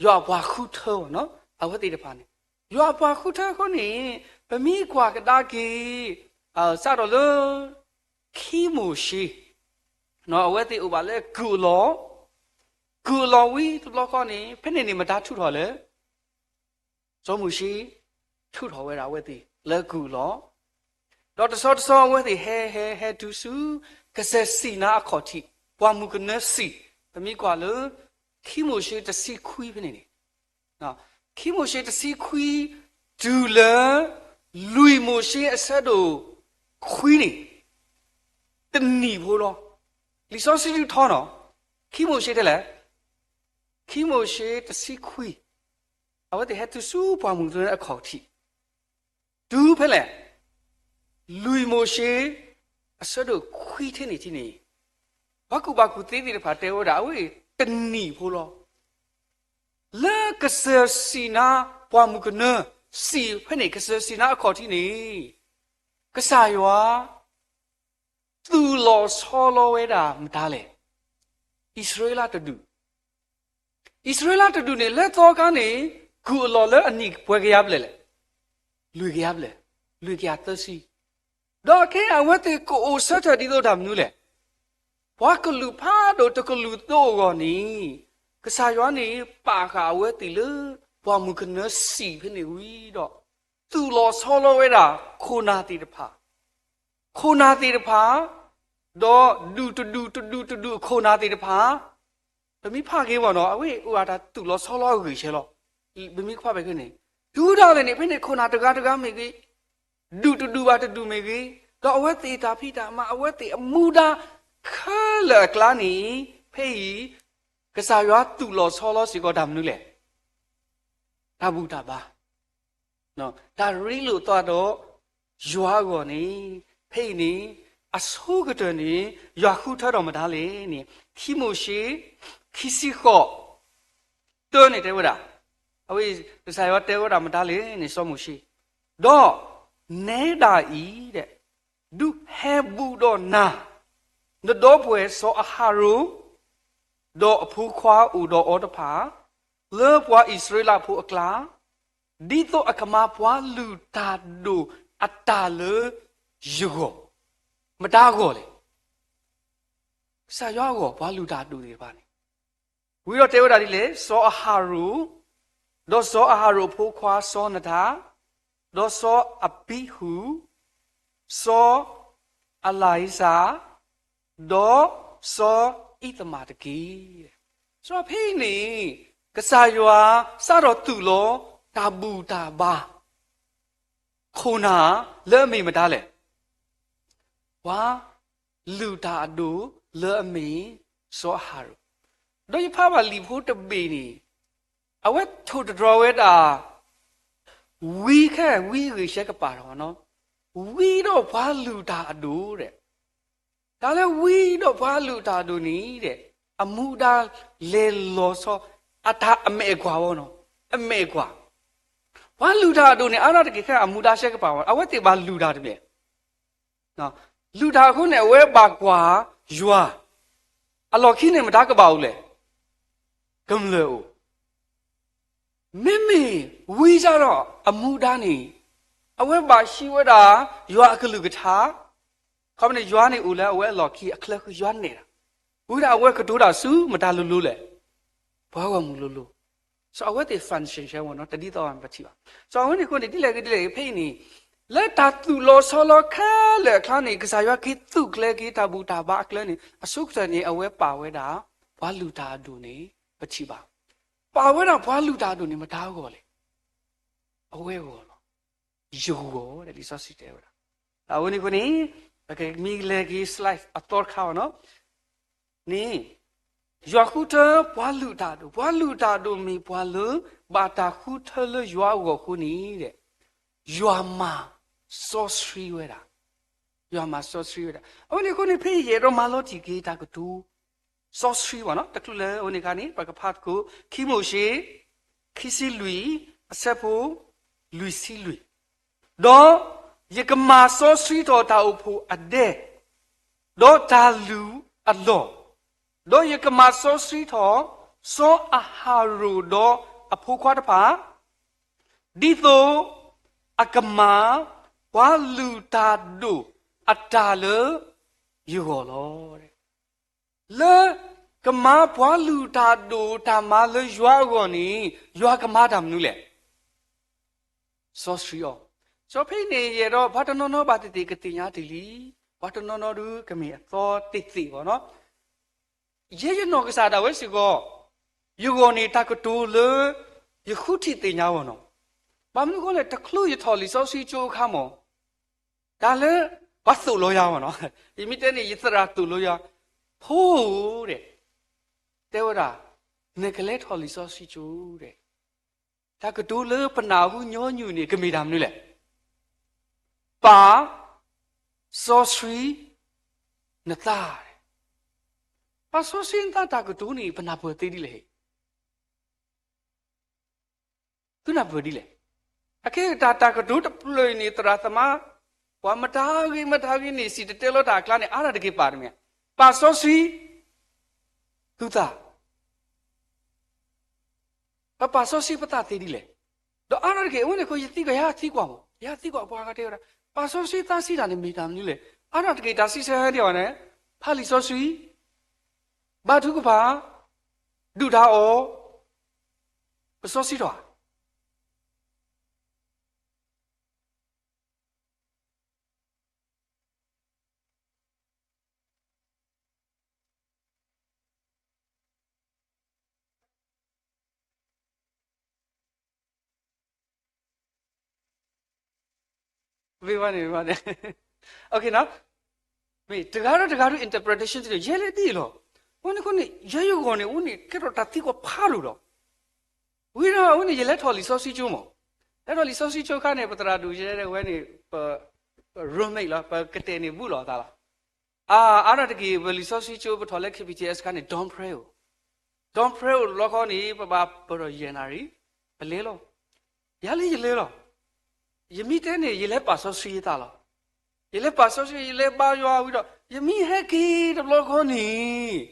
ယွၤအပှၤဃုထၢဘၣ်နီၤ အဝဲသ့ၣ်တဖၣ်န့ၣ် ယွၤအပှၤဃုထၢအဃိန့ၣ် ပမ့ၢ်ကွၢ်ကဒါက့ၤ စးထီၣ်လၢ ခံမိၤၡ့ အဝဲသ့ၣ်အိၣ်ဘၣ်လၢကုၢ်အလီၢ်, ကုၢ်အလီၢ်ဝံၤတဘျီဃီန့ၣ် ဖဲန့ၣ်န့ၣ် မတၤထုးထီၣ်လဲၣ်. စီၤမိၤၡ့ ထုးထီၣ်ဝဲဒၣ်အဝဲသ့ၣ်လၢကုၢ်အလီၢ်, ဒီးတဆီတဆီအဝဲသ့ၣ်ဟဲဟဲဟဲတုၤဆူ ကစၢၢ်စံၤနါအခီၣ်ထံး ပှၢ်မုၢ်ကနၢစံာ်, ပမ့ၢ်ကွၢ်လၢ ခံမိၤၡ့တဆံခွံဖဲန့ၣ်န့ၣ်, ခံမိၤၡ့တဆံခွံ တုၤလၢ လွံၢ်မိၤၡ့အဆၢဒိၣ်ခွံန့ၣ် တနံၣ်ဖိလီၤ. လံာ်စီဆှံဒုးထီနီၤ, ခံမိၤၡ့ထဲလဲၣ် ခံမိၤၡ့တဆံခွံ, အဝဲသ့ၣ်ဟဲတုၤဆူပှၢ်မုၢ်ကနၢအခီၣ်ထံး, တုၤဖဲလဲၣ် လွံၢ်မိၤၡ့ အဆၢဒိၣ်ခွံထဲန့ၣ်ထံန့ၣ်, ပှၤကူၣ်ဘၣ်ကူၣ်သ့သ့ၣ်တဖၣ်တဲဝဲဒၣ် အဝဲအံၤတနံၣ်ဖိလီၤ. လၢကစၢၢ်စံၤနါပှၢ်မုၢ်ကနၢ စံာ်ဖဲန့ၣ် ကစၢၢ်စံၤနါအခီၣ်ထံးန့ၣ် ကစၢ်ယွၤ သူၣ်လီၤဆီလီၤဝဲဒၣ်မတၤလဲၣ်. အံၣ်စရ့လးတဒူၣ်, အံၣ်စရ့လးတဒူၣ်န့ၣ် လၢသီခါန့ၣ် ကုၢ်အလီၢ်လၢအနံၣ်ပှဲၤကယၤဘျဲၣ်လဲၣ်. လွံၢ်ကယၤဘျဲၣ်, လွံၢ်ကယၤသၢဆံ, ဒီးခဲအံၤအဝဲသ့ၣ်ကအိၣ်ဆၢထၢၣ်ဒ်သိးတၢ်မနုၤလဲၣ်. ပှၤကလုာ်ဖးဒိၣ်တကလုာ်သိးအဂီၢ်န့ၣ် ကစၢ်ယွၤန့ၣ် ပာ်ဃာ်အဝဲသ့ၣ်လၢ ပှၢ်မုၢ်ကနၢစံာ်ဖဲန့ၣ်ဝံၤဒီး သူၣ်လီၤဆီလီၤဝဲဒၣ်ခိၣ်နၢ်သ့ၣ်တဖၣ် ခိၣ်နၢ်သ့ၣ်တဖၣ်, ဒီးဒူၣ်တဒူၣ်တဒူၣ်တဒူၣ်အခိၣ်နၢ်သ့ၣ်တဖၣ်, ပမ့ၢ်ဖးက့ၤဘၣ်နီၤ အဝဲအိၣ်အတၢ်သူၣ်လီၤဆီလီၤအဂ့ၢ်ဆဲးလီၤ. ပမ့ၢ်ဖးဖဲန့ၣ် တုၤဒၣ်လဲာ်န့ၣ် ဖဲန့ၣ်ခိၣ်နၢ်တဂၤတဂၤမ့ၢ်ဂ့ၤ, ဒူၣ်တဒူၣ်ဘၣ်တဒူၣ်မ့ၢ်ဂ့ၤ, ဒီးအဝဲသ့ၣ်တၢ်ဖံးတၢ်မၤ အဝဲသ့ၣ်အမူဒါခဲလၢာ်အကျါန့ၣ် ဖဲအံၤ ကစၢ်ယွၤသူၣ်လီၤဆီလီၤစ့ၢ်ကီးတၢ်မနုၤလဲၣ်. တၢ်ဘူၣ်တၢ်ဘါ တၢ်ရ့လိာ်သးဒီးယွၤအဂီၢ်န့ၣ် ဖဲအံၤန့ၣ် အဆိကတၢၢ်န့ၣ် ယွၤဃုထၢထီၣ်မတၤလဲၣ်န့ၣ် ခံမိၤၡ့ ခံဆံဃိး တၢန့ၣ်တဲဝဲဒၣ်, အဝဲ ကစၢ်ယွၤတဲဝဲဒၣ်မတၤလဲၣ်န့ၣ် စီၤမိၤၡ့, ဒီးနဲဒၣ်အံၤ ဒုးဟဲဘူးဒီးနၤ, နဒီပုၢ်ဝဲၢ်စီၤအၤဟရိၣ် ဒီးအဖိခွါအိၣ်ဒီးအီၤတဖၣ် လၢပှၤအံၣ်စရ့လးဖိအကျါ, ဒ်သိးအကမၤပှၤလုၢ်တၢ်ဒိၣ်အတၢ်လၢယဂီၢ်, မတၤအဂီၢ်လဲၣ်. ကစၢ်ယွၤအဂီၢ် ပှၤလုၢ်တၢ်ဒိၣ်သ့ၣ်တဖၣ်န့ၣ်, ဝံၤဒီးတဲဝဲဒၣ်ဒ်လဲၣ်, စီၤအၤဟရိၣ်, ဒီးစီၤအၤဟရိၣ်အဖိခွါစီၤနၤသၣ်, ဒီးစီၤအဘံဟူး, စီၤအလၤဧ့စၤ, ဒီးစီၤအံးသမၣ်တက့ၢ်. စီၤဖဲအံၤန့ၣ် ကစၢ်ယွၤစးထီၣ်သူၣ်လီၤတၢ်ဘူၣ်တၢ်ဘါ ခိၣ်နၢ်လၢအမ့ၢ်မတၤလဲၣ်. ပှၤလုၢ်တၢ်အဒိၣ်လၢအမ့ၢ် စီၤအၤဟရိၣ်, ဒီးယဖးဘၣ်လံာ်ဖိတဘ့ၣ်န့ၣ် အဝဲထိၣ်သတြီၤဝဲဒၣ် ဝံခဲ ဝံအဂ့ၢ်ရှဲကပၤဒီး ဝံဒီးပှၤလုၢ်တၢ်အဒိၣ်ဒီး တၢ်လၢဝံဒီးပှၤလုၢ်တၢ်အဒိၣ်န့ၣ်ဒီး အမူဒါလဲၤလီၤဆီ အတၢ်အမဲာ်ကွၢ်ဝဲနီၤ, အမဲာ်ကွၢ်, ပှၤလုၢ်တၢ်အဒိၣ်န့ၣ် အါဒၣ်တက့ၢ်ခဲအမူဒါရှဲကပၤဝဲ အဝဲသ့ၣ်ဘၣ်လုၢ်တၢ်တမ့ၢ် လုၢ်တၢ်အဃိန့ၣ် အဝဲဘၣ်ကွၢ်ယွၤ, အလီၢ်ခံန့ၣ်မတၤကဘၣ်အိၣ်လဲၣ်, ကမျၢၢ်အိၣ် မ့မ့ၢ်ဝံစ့ၢ်ကီးအမူဒါန့ၣ် အဝဲဘၣ်ဟံးဝဲဒၣ် ယွၤအကလုၢ်ကထါ, ခီဖျိန့ၣ် ယွၤန့ၣ်အိၣ်လၢအဝဲအလီၢ်ခံ အချၢဃုာ်ယွၤနဲၣ်တၢ်, ဝံဒၣ်အဝဲကတိၤတၢ်ဆူမတၤလိၤလိၤလဲၣ်, ပှၤဂီၢ်မုၢ်လိၤလိၤ, စီၤအဝဲသ့ၣ် function ဆဲဝဲနီၤ တဒ်သိးပထံၣ်ဘၣ်, စီၤအဝဲန့ၣ်အဃိန့ၣ် ဒ်လဲၣ်ဂ့ၤဒ်လဲၣ်ဂ့ၤဖဲအံၤန့ၣ် လၢတၢ်သူၣ်လီၤဆီလီၤခဲလၢာ်အကျါန့ၣ် ကစၢ်ယွၤက့ၤသူၣ်ကျဲၤက့ၤတၢ်ဘူၣ်တၢ်ဘါအကျဲန့ၣ် အဆိကတၢၢ်န့ၣ် အဝဲပာ်ဝဲဒၣ် ပှၤလုၢ်တၢ်အဒိၣ်န့ၣ် ပထံၣ်ဘၣ်, ပာ်ဝဲဒၣ်ပှၤလုၢ်တၢ်အဒိၣ်န့ၣ် မတၤအဂီၢ်လဲၣ်, အဝဲအဂီၢ်လီၤ, ယဂီၢ်ဒီးလံာ်စီဆှံတဲဝဲဒၣ်, အဝဲန့ၣ်အဃိန့ၣ် ပကမ့ၢ်လဲၤက့ၤ slide အသီတခါဘၣ်နီၤ, န့ၣ် ယွၤဃုထၢပှၤလုၢ်တၢ်အဒိၣ်, ပှၤလုၢ်တၢ်အဒိၣ်မ့ၢ်ပှၤလၢ ဘၣ်တၢ်ဃုထၢလၢယွၤအဂီၢ်အဃိန့ၣ်ဒီး ယွၤမၤစီဆှံဝဲဒၣ်, ယွၤမၤစီဆှံဝဲဒၣ်, အဝဲန့ၣ်အဃိန့ၣ် ဖဲအံၤယအဲၣ်ဒိးမၤလီၤတံၢ်က့ၤတၢ်ကတိၤ စီဆှံဘၣ်နီၤ, တချုးလၢအဝဲန့ၣ်အခါန့ၣ် ပကဖးသကိး ခံမိၤၡ့ ခံဆံလွံၢ် အဆၢဖိ လွံၢ်ဆံလွံၢ်, ဒီးယကမၤစီဆှံထီၣ်တၢ်အိၣ်ဖှိၣ်အဒဲ ဒီးတၢ်လုၢ်အလီၢ်, ဒီးယကမၤစီဆှံထီၣ် စီၤအၤဟရိၣ်ဒီးအဖိခွါတဖၣ် ဒ်သိးအကမၤ ပှၤလုၢ်တၢ်ဒိၣ်အတၢ်လၢယဂီၢ်လီၤ. လၢကမၤပှၤလုၢ်တၢ်ဒိၣ်တၢ်မၤလၢယွၤအဂီၢ်န့ၣ် ယွၤကမၤတၢ်မနုၤလဲၣ်. စီဆှံအီၤ, စီၤဖဲအံၤန့ၣ် ယအဲၣ်ဒိးပှၤတနီၤနီၤဘၣ်သ့ၣ်သ့ၣ်ကသ့ၣ်ညါတ့ၢ်လံ, ပှၤတနီၤနီၤဒုးကမ့ၢ်အသီတ့ၢ်သ့ၣ်ဘၣ်နီၤ, ယဲယနီၢ်ကစၢ်ဒၣ်ဝဲစ့ၢ်ကီး, ယဂီၢ်န့ၣ်တၢ်ကတိၤလၢ ယဃုထံၣ်သ့ၣ်ညါဘၣ်နီၤ, ဘၣ်မနုၤအဃိလဲၣ် တချုးယထီၣ်လံာ်စီဆှံကၠိအခါမ့ၢ် တၢ်လၢ ပှၤသိၣ်လိယၤဘၣ်နီၤ, ယမ့ၢ်တဲန့ၣ် ယသရၣ်သိၣ်လိယၤ, ဖိဧၢ, တဲဝဲဒၣ်, နကလဲၤထီၣ်လံာ်စီဆှံကၠိ, တၢ်ကတိၤလၢပနၢ်ဟူညီနုၢ်န့ၣ် ကမ့ၢ်တၢ်မနုၤလဲၣ်. ပာ် စီဆှံ နသး, ပာ်စီဆှံနသးတၢ်ကတိၤန့ၣ် ပနၢ်ပၢၢ်သ့ဒ်လဲၣ်. သုနၢ်ပၢၢ်ဒ်လဲၣ်. အခဲအံၤတၢ် တၢ်ကတိၤတဖျၢၣ်အံၤန့ၣ် သရၣ်သမါ ပှၤမတၤဂ့ၤမတၤဂ့ၤန့ၣ် စံၣ်တဲၤတဲလီၤတၢ်အကျါန့ၣ် အါဒၣ်တက့ၢ်ပာ်တမ့ၢ်, ပာ်စီဆှံ သုသး, ပပာ်စီဆှံပသးသ့ဒ်လဲၣ်. ဒီးအါဒၣ်တက့ၢ် အဝဲန့ၣ်အဃိ ယသံကွၢ် ယဟးသံကွၢ်မး, ယဟးသံကွၢ်ပှၤဂၤတဲဝဲဒၣ် ပာ်စီဆှံသးစံးတၢ်န့ၣ်မ့ၢ်တၢ်မနုၤလဲၣ်. အါထီၣ်တက့ၢ် တၢ်စံးဆၢဟဲဒံးအီၤန့ၣ်, ဖးလံာ်စီဆှံ, ဘါထုကဖၣ်, ဒုၣ်ဒါအီၤ, ပစီဆှံထီၣ်ဧါ. ဝ့ၢ်ဝဲန့ၣ်, မ့ၢ်တဂၤဒီးတဂၤဒီး interpretation တဒၣ် ယဲလဲၣ်ဒ်အံၤလီၤ. အဃိန့ၣ် ယဲယဂီၢ်န့ၣ် အိၣ်န့ၣ် ကဲထီၣ်တၢ်သံကွၢ်ဖးဒိၣ်လီၤ. ဝံၤဒီးအဝဲန့ၣ် ယလဲၤထီၣ်လံာ်စီဆှံကၠိမး, လဲၤထီၣ်လံာ်စီဆှံကၠိအခါန့ၣ် ပသရၣ်ဒိၣ်ယဲဒၣ်ဝဲန့ၣ် ပ roommate လီၤ, ပကတဲာ်န့ၣ်ဘူးလိာ်အသးလီၤ. အါ, အါထီၣ်တက့ၢ် ပလံာ်စီဆှံကၠိ ပထီၣ်လၢ K B T S အခါန့ၣ် dorm prayer အိၣ်, dorm prayer အိၣ်တဘျီဃီန့ၣ် ပဘၣ်ပၢၢ်ထီၣ်ယဲၢ်နၣ်ရံၣ်, ပလဲၤလီၤ. ယၤလၢယလဲၤလီၤ. ယမ့ၢ်တဲန့ၣ် ယလဲၤပာ်စီဆှံယသးလီၤ. ယလဲၤပာ်စီဆှံ ယလဲၤဘါယွၤဝံၤဒီး ယမ့ၢ်ဟဲက့ၤတဘျီဃီန့ၣ်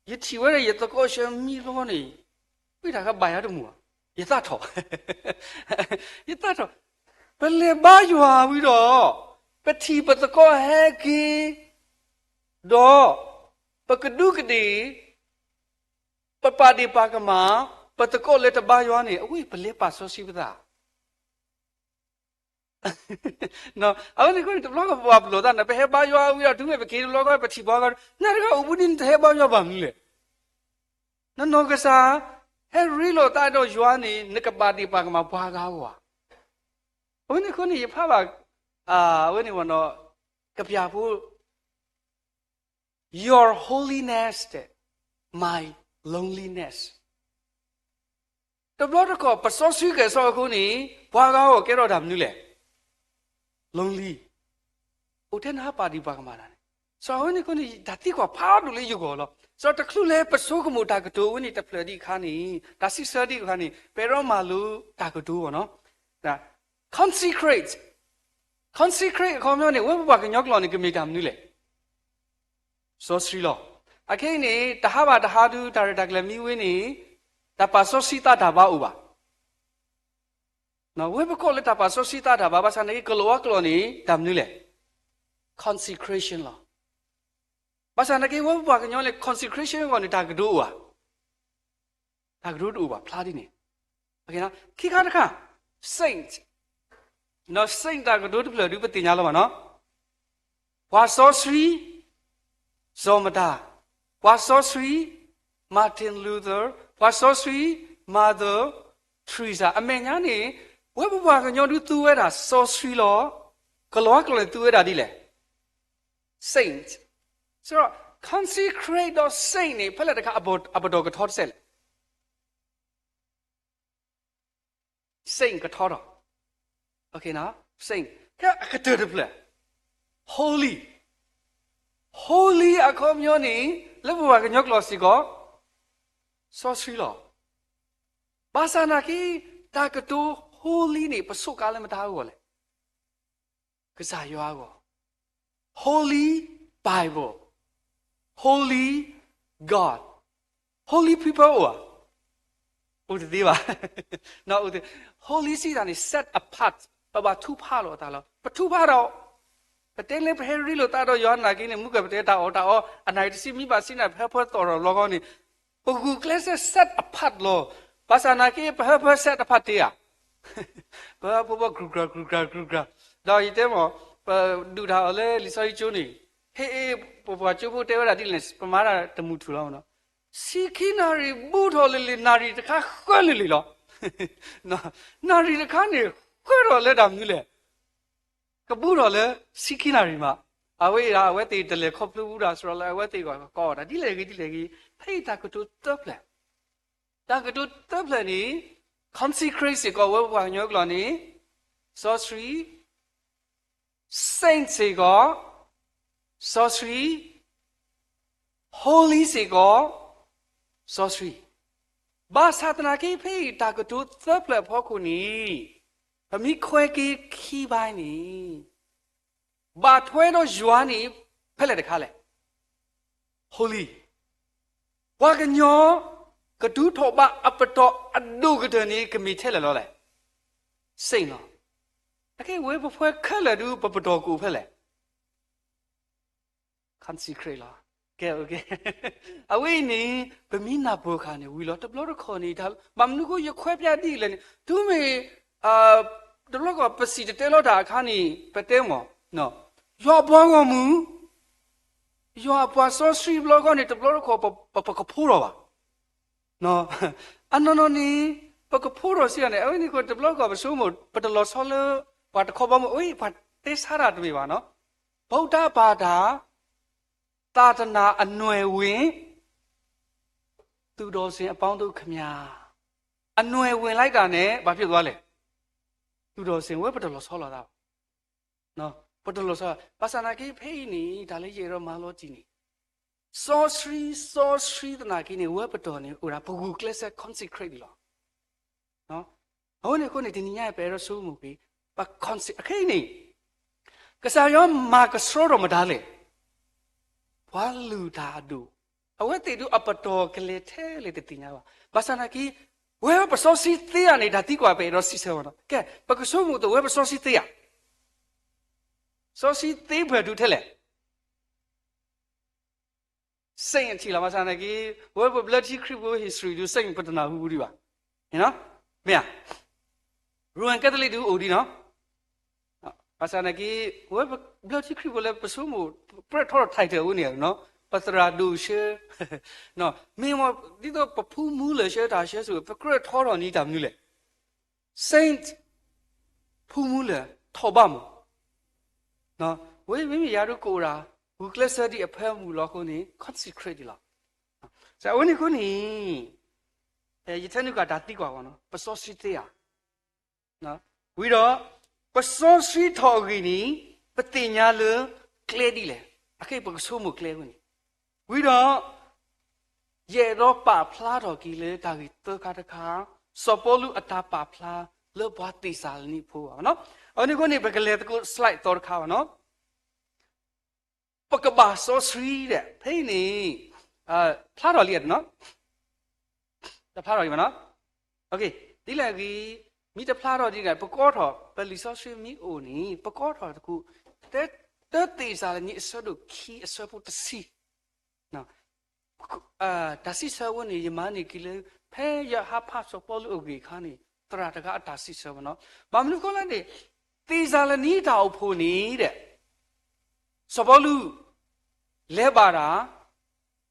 ယထံၣ်ဝဲဒၣ်ယသကိးဆၢမံဘျီဃီန့ၣ် ဝံတၢ်ကဘၣ်ယၤတမုာ်ဘၣ်, ယသးထီၣ်, ယသးထီၣ်. ပလဲၤဘါယွၤဝံၤဒီး ပထံၣ်ပသကိးဟဲက့ၤ ဒီး ပကဒူးကဒ့ၣ်, ပပာ်ဒ့ၣ်ပာ်ကမၣ် ပသကိးလၢတဘါယွၤန့ၣ် အဝဲပလဲၤပာ်စီဆှံပသး အဝဲန့ၣ်အဃိန့ၣ် တဘျီဃီပပာ်ပလီၢ်သးန့ၣ် ပဟဲဘါယွၤဝံၤဒီး တုၤမ့ၢ်ပက့ၤတဘျီဃီ ပထံၣ်ပှၤဂၤ, နတဂၤအိၣ်ဘူးဒ်နတဟဲဘါယွၤဘၣ်မနုၤလဲၣ်. နနီၢ်ကစၢ် ဟဲရ့လိာ်သးဒီးယွၤန့ၣ် နကဘၣ်ဒ့ၣ်ပာ်ကမၣ်ပှၤဂၤဧါ. အဝဲန့ၣ်အဃိန့ၣ် ယဖးဘၣ် အဝဲန့ၣ် ကပျၢ်ဖိ Your holiness, my loneliness. တဘျီတခီၣ် ပစီဆှံကဲၣ်ဆိးအဃိန့ၣ် ပှၤဂၤအီၤကဲထီၣ်တၢ်မနုၤလဲၣ်. Lonely. အိၣ်ထဲနဟးပာ်ဒံးပှၤကမၣ်တၢ်န့ၣ်, စီၤအဝဲန့ၣ်အဃိန့ၣ် တၢ်သံကွၢ်ဖးဒိၣ်လၢယဂီၢ်လီၤ. စီၤတချုးလၢပဆိကမိၣ်တၢ်ကတိၤအဝဲန့ၣ်တဖျၢၣ်ဒံးအခါန့ၣ် တၢ်စံးဆၢဒံးအခါန့ၣ် ပအဲၣ်ဒိးမၤလိတၢ်ကတိၤအီၤနီၤ. Consecrate, consecrate အခီပညီန့ၣ် ဝဲပပှၤကညီကျိာ်န့ၣ် ကမ့ၢ်တၢ်မနုၤလဲၣ်. စီဆှံလီၤ. အခဲအံၤန့ၣ် တဟါဘၣ်တဟါဒုး တၢ်ရဲၣ်တၢ်ကျဲၤမံဝဲန့ၣ် တၢ်ပာ်စီဆှံသးတၢ်ဘါအိၣ်ဘၣ်. ဝဲပကိးလၢတၢ်ပာ်စီဆှံသးတၢ်ဘါ ဘၣ်ဆၣ်နာ်က့ ကလီၤဝါကျိာ်န့ၣ် တၢ်မနုၤလဲၣ်. Consecration လီၤ. ဘၣ်ဆၣ်နာ်က့ ဝဲပပှၤကညီန့ၣ် consecration အဂီၢ်န့ၣ် တၢ်ကတိၤအိၣ်ဧါ. တၢ်ကတိၤတအိၣ်ဘၣ် ဖျါဒ်န့ၣ်. ခံခါတခါ saint, saint တၢ်ကတိၤတဖျၢၣ်ဒုး ပသ့ၣ်ညါလီၤဘၣ်နီၤ. ပှၤစီဆှံ စီၤမတၤ, ပှၤစီဆှံ Martin Luther, ပှၤစီဆှံ Mother Teresa အမဲာ်ညါန့ၣ် ဝဲပပှၤကညီဒုးသူဝဲဒၣ်စီဆှံလီၤ. ကလီၤဝါကျိာ်န့ၣ်သူဝဲဒၣ်ဒ်လဲၣ်. Saint. ဆိုတော့ consecrate ဒီး saint န့ၣ် ဖဲလဲၣ်တခါ အပတီၢ်ကထီတစဲးလဲၣ်. Saint ကထီထီၣ်, saint ကဲအကတၢၢ်တဖျၢၣ်, holy, holy အခီပညီန့ၣ် လၢပပှၤကညီကျိာ်စ့ၢ်ကီး စီဆှံလီၤ. ဘၣ်ဆၣ်နာ်က့ တၢ်ကတိၤ holy န့ၣ် ပဆိးကါလၢမတၤအဂီၢ်လဲၣ်. ကစၢ်ယွၤအဂီၢ်, Holy Bible, Holy God, Holy People အိၣ်ဧါ. အိၣ်တသ့ဘၣ်. Holy စံးတၢ်န့ၣ် set apart, ပဘၣ်ထုကဖၣ်လိာ်အသးလီၤ. ပထုကဖၣ်ဒီး ပတဲလၢပဟဲရ့လိာ်သးဒီးယွၤနာ်က့န့ၣ် မူကပတဲတၢ်အီၣ်တၢ်အီ အနၢ်တဆံမံဘၣ်ဆံနၢ် ပဟၢဖၢသီၣ်ထီၣ်လီၤဂီၢ်န့ၣ် ပဂုာ်ကျဲးစၢး set apart လီၤ. ဘၣ်ဆၣ်နာ်က့ ပဟၢဖၢ set apart တ့ၢ်ဧါ. ပဟၢဖၢဘီ ကြူကြၤ ကြူကြၤ ကြူကြၤ, ဒီးယတဲမ့ၢ် ပဒုးတၢ်အီၤလၢလံာ်စီဆှံကၠိန့ၣ်, ဟ့ၣ်အ့ၣ် ပပှၤကၠိဖိတဲဝဲဒၣ်ဒ်လဲၣ် ပမၤတၢ်တမုာ်ထူၣ်လီၤ. ဆံခံနၣ်ရံၣ်ဘူးထီၣ်လံၤလံၤ နၣ်ရံၣ်တခါဃၢလံၤလံၤလီၤ. နၣ်ရံၣ်တခါန့ၣ် ဃၢထီၣ်လၢတၢ်မနုၤလဲၣ်. ကဘူးထီၣ်လၢဆံခံနၣ်ရံၣ်မး. အဝဲအံၤဒၣ် အဝဲသ့ၣ်တလဲၤခီဖျိဘူးဒၣ်စရီလၢ အဝဲသ့ၣ်ကီးကီးဒၣ် ဒ်လဲၣ်ဂ့ၤဒ်လဲၣ်ဂ့ၤ, ဖဲအံၤတၢ်ကတိၤသၢဖျၢၣ်, တၢ်ကတိၤသၢဖျၢၣ်န့ၣ် consecrate စ့ၢ်ကီး ဝဲပပှၤကညီကျိာ်န့ၣ် စီဆှံ, saint စ့ၢ်ကီး စီဆှံ, holy စ့ၢ်ကီး စီဆှံ. ဘၣ်ဆၣ်သနာ်က့ ဖဲအံၤတၢ်ကတိၤသၢဖျၢၣ်အဖီခိၣ်န့ၣ် ပမ့ၢ်ခွဲက့ၤခံဘၣ်န့ၣ် ဘၣ်ထွဲဒီးယွၤန့ၣ် ဖဲလဲၣ်တခါလဲၣ်. Holy, ပှၤကညီ ကဒုးထီၣ်ဘးအပတီၢ်အဒိၣ်ကတၢၢ်န့ၣ် ကမ့ၢ်ထဲလဲၣ်လီၤလဲၣ်. Saint လီၤ. အခဲအံၤဝဲပဖှဲခဲလၢာ်ဒုး ပပတီၢ်ကအိၣ်ဖဲလဲၣ်. Consecrate လီၤ. ကဲ, အဝဲအံၤန့ၣ် ပမ့ၢ်နၢ်ပၢၢ်ဃာ်န့ၣ်ဝံၤလီၤ. တဘျီတခီၣ်န့ၣ် ဘၣ်မနုၤဃိယခွဲးပြားဒ်လဲၣ်န့ၣ် တုၤမ့ၢ် တဘျီတခီၣ်ပစံၣ်တဲၤတဲလီၤတၢ်အခါန့ၣ် ပတဲမ့ၢ် ယွၤအပှၤဂီၢ်မုၢ်, ယွၤအပှၤစီဆှံဘျီဃီန့ၣ် တဘျီတခီၣ် ပကဖိထီၣ်ဘၣ်. အနီၢ်နီၢ်န့ၣ် ပကဖိထီၣ်စံးယၤန့ၣ် အဝဲန့ၣ်ဃိတဘျီတခီၣ်ပဆိကမိၣ် ပတလီၤဆီလၢ ပှၤတခီဘီမုၢ် အဝဲပှၤတဲဆါတၢ်တမ့ၢ်ဘၣ်နီၤ. ဗုဒ္ဓဘာသာ သာသနာအနွယ်ဝင် သူတော်စင်အပေါင်းတို့ခင်ဗျာ အနွယ်ဝင်လိုက်တာနဲ့ ဘာဖြစ်သွားလဲ. သူတော်စင် ဝဲပတလီၤဆီလိာ်သးဘၣ်. ပတလီၤဆီ ဘၣ်ဆၣ်သနာ်က့ ဖဲအံၤန့ၣ် တၢ်လၢယအဲၣ်ဒိးမၤလိတံၢ်န့ၣ် စီဆှံ စီဆှံသနာ်က့န့ၣ် ဝဲပတီၢ်န့ၣ် အိၣ်ဒၣ်ပဂုာ်ကျဲးစၢး consecrate ဒံးလီၤ. အဝဲန့ၣ်အဃိန့ၣ် တနံၤညါအံၤ ပအဲၣ်ဒိးဆိကမိၣ်က့ၤ ပ consecrate အခဲအံၤန့ၣ် ကစၢ်ယွၤမၤကဆှီထီၣ်မတၤလဲၣ်. ပှၤလုၢ်တၢ်အဒိၣ်, အဝဲသ့ၣ်ဒုးအပတီၢ်ကလဲၤထဲလဲၣ်တသ့ၣ်ညါဘၣ်. ဘၣ်ဆၣ်သနာ်က့ ဝဲပစီဆှံသ့ဧါန့ၣ် တၢ်သံကွၢ် ပအဲၣ်ဒိးစံးဆၢဘၣ်နီၤ. ကဲ ပကဆိကမိၣ်သိး ဝဲပစီဆှံသ့ဧါ. စီဆှံသ့ပှဲၤဒုးထဲလဲၣ်. စ့ၣ်အထံၣ်လီၤ ဘၣ်ဆၣ်သနာ်က့ ဝဲပဘျၢထံခရံာ်ဖိ history ဒုး စ့ၣ်ပတနၢ်ဟူဘူးဒံးဘၣ်. မ့ၢ်ဧါ. Roman Catholic ဒုးအိၣ်ဒံးနီၤ. ဘၣ်ဆၣ်သနာ်က့ ဝဲပဘျၢထံခရံာ်ဖိလၢပဆိကမိၣ် ကြၢးထီၣ် title အဝဲန့ၣ်နီၤ ပသရၣ်ဒိၣ်ဆှၢ မ့ၢ်မ့ၢ် ဒ်သိးပဖူမူလၢာ်ဆှၢတၢ်ဆှၢဆိ ပကြၢးထီထီၣ်န့ၢ်တၢ်မနုၤလဲၣ်. Saint ဖူမူလၢာ်ထီၣ်ဘၣ်မး. ဝဲမ့မ့ၢ်ယၤဒုးကအိၣ်ဒၣ် ဂုာ်ကျဲးစၢးဒံးအဖၢမုၢ်လီၤအဃိန့ၣ် consecrate ဒံးလီၤ. အဝဲန့ၣ်အဃိန့ၣ် ယထဲနုာ်ကတၢ်သံကွၢ်ဘၣ်နီၤ ပစီဆှံသ့ဧါ. ဝံၤဒီး ပစီဆှံထီၣ်အဂ့ၢ်န့ၣ် ပသ့ၣ်ညါလၢကျဲဒ်လဲၣ်. အခဲအံၤပကဆိကမိၣ်ကျဲအဃိန့ၣ် ဝံၤဒီး ယအဲၣ်ဒိးပာ်ဖျါထီၣ်က့ၤလၢတၢ်ဂ့ၢ်သၢခါတခါ စီၤပီလူးအတၢ်ပာ်ဖျါလၢပှၤသ့းစၤလနံဖိဘၣ်နီၤ. အဝဲန့ၣ်အဃိန့ၣ် ပကလဲၤသကိး slide သီတခါဘၣ်နီၤ. ပကဘၣ်စီဆှံဒီး ဖဲအံၤန့ၣ် ဖျါထီၣ်လံဧါနီၤ. တဖျါထီၣ်လံဘၣ်နီၤ. ဒ်လဲၣ်ဂ့ၤ မ့ၢ်တဖျါထီၣ်ဒ်န့ၣ် ပကအိးထီၣ် ပလံာ်စီဆှံမ့ၢ်အိၣ်န့ၣ် ပကအိးထီၣ်တခူ တၢသ့းစၤလနံအဆၢဒိၣ်ခံအဆၢဖိတဆံ တၢ်စံးဆၢဝဲန့ၣ် ယမၤန့ၢ်က့ၤလၢ ဖဲယဟးဖးစီၤပီလူးအဂ့ၢ်အခါန့ၣ် သရၣ်တဂၤအတၢ်စံးဆၢဘၣ်နီၤ. ဘၣ်မနုၤအဃိလဲၣ်န့ၣ် သ့းစၤလနံတၢ်အိၣ်ဖှိၣ်န့ၣ်ဒီး စီၤပီလူး လဲၤဘၣ်တၢ်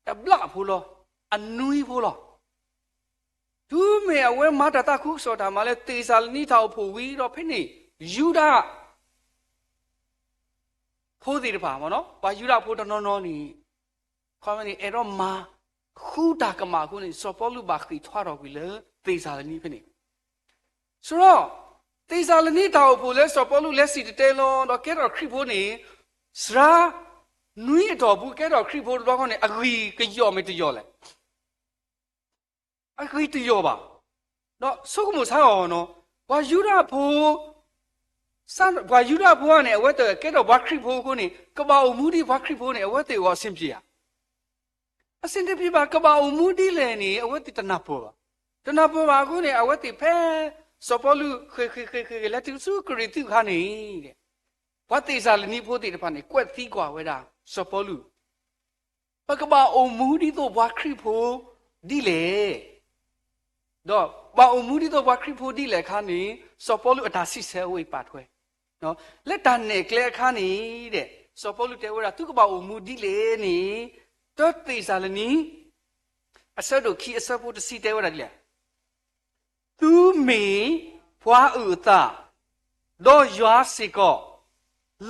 တဘျီဖိလီၤ, အနွံဖိလီၤ. တုၤမ့ၢ်အဝဲမၤတၢ်သးခုကစီၣ်တၢ်မၤလၢသ့းစၤလနံတၢ်အိၣ်ဖှိၣ်ဝံၤဒီးဖဲန့ၣ် ယူဒၤ ဖိသ့ၣ်တဖၣ် ပှၤယူဒၤဖိတနီၤနီၤန့ၣ် ခီမ့ၢ်န့ၣ် အဲၣ်ဒိးမၤဃူတၢ်ကမၣ်အဃိန့ၣ် စီၤပီလူးဘၣ်ဃ့ၢ်ထွါထီၣ်ကွံာ်လၢသ့းစၤလနံဖဲန့ၣ်. ဆိဒီး သ့းစၤလနံတၢ်အိၣ်ဖှိၣ်လၢစီၤပီလူးလဲၤစံၣ်တဲၤတဲလီၤဒီးကဲထီၣ်ခရံာ်ဖိန့ၣ် စှၤနွံအတီၢ်ပူၤကဲထီၣ်ခရံာ်ဖိတဘျီဃီန့ၣ် အဂံၢ်ကယီၣ်မ့ၢ်တယီၣ်လဲၣ်. အဂံၢ်တယီၣ်ဘၣ်. ဒီးဆိကမိၣ်ဆါအီၤနီၤ ပှၤယူဒၤဖိ ပှၤယူဒၤဖိန့ၣ် အဝဲသ့ၣ်ကဲထီၣ်ပှၤခရံာ်ဖိအဃိန့ၣ် ကဘၣ်အိၣ်မူဒ်ပှၤခရံာ်ဖိန့ၣ် အဝဲသ့ၣ်အဂီၢ်အဆင်ပြေဧါ. အဆင်တပြေဘၣ်. ကဘၣ်အိၣ်မူဒ်လဲၣ်န့ၣ် အဝဲသ့ၣ်တနၢ်ပၢၢ်ဘၣ်. တနၢ်ပၢၢ်ဘၣ်အဃိန့ၣ် အဝဲသ့ၣ်ဖဲ စီၤပီလူးဃ့ၢ်ဃ့ၢ်ဃ့ၢ်ဃ့ၢ်လဲၤတုၤဆူကရံၣ်သူးအခါန့ၣ် ပှၤသ့းစၤလနံဖိသ့ၣ်တဖၣ်န့ၣ် ကွဲးသံကွၢ်ဝဲဒၣ်စီၤပီလူး ပကဘၣ်အိၣ်မူဒ်သိးပှၤခရံာ်ဖိဒ်လဲၣ်. ဒီးဘၣ်အိၣ်မူဒ်သိးပှၤခရံာ်ဖိဒ်လဲၣ်အခါန့ၣ် စီၤပီလူးအတၢ်စံးဆၢအဝဲအံၤပာ်ထွဲ လၢတၢ်နဲၣ်ကျဲအခါန့ၣ်ဒီး စီၤပီလူးတဲဝဲဒၣ် သုကဘၣ်အိၣ်မူဒ်လဲၣ်န့ၣ် တၢသ့းစၤလနံ အဆၢဒိၣ်ခံအဆၢဖိတဆံတဲဝဲဒၣ်ဒ်လဲၣ်. သုမ့ၢ်ပှၤအုၣ်အသး, ဒီးယွၤစ့ၢ်ကီး,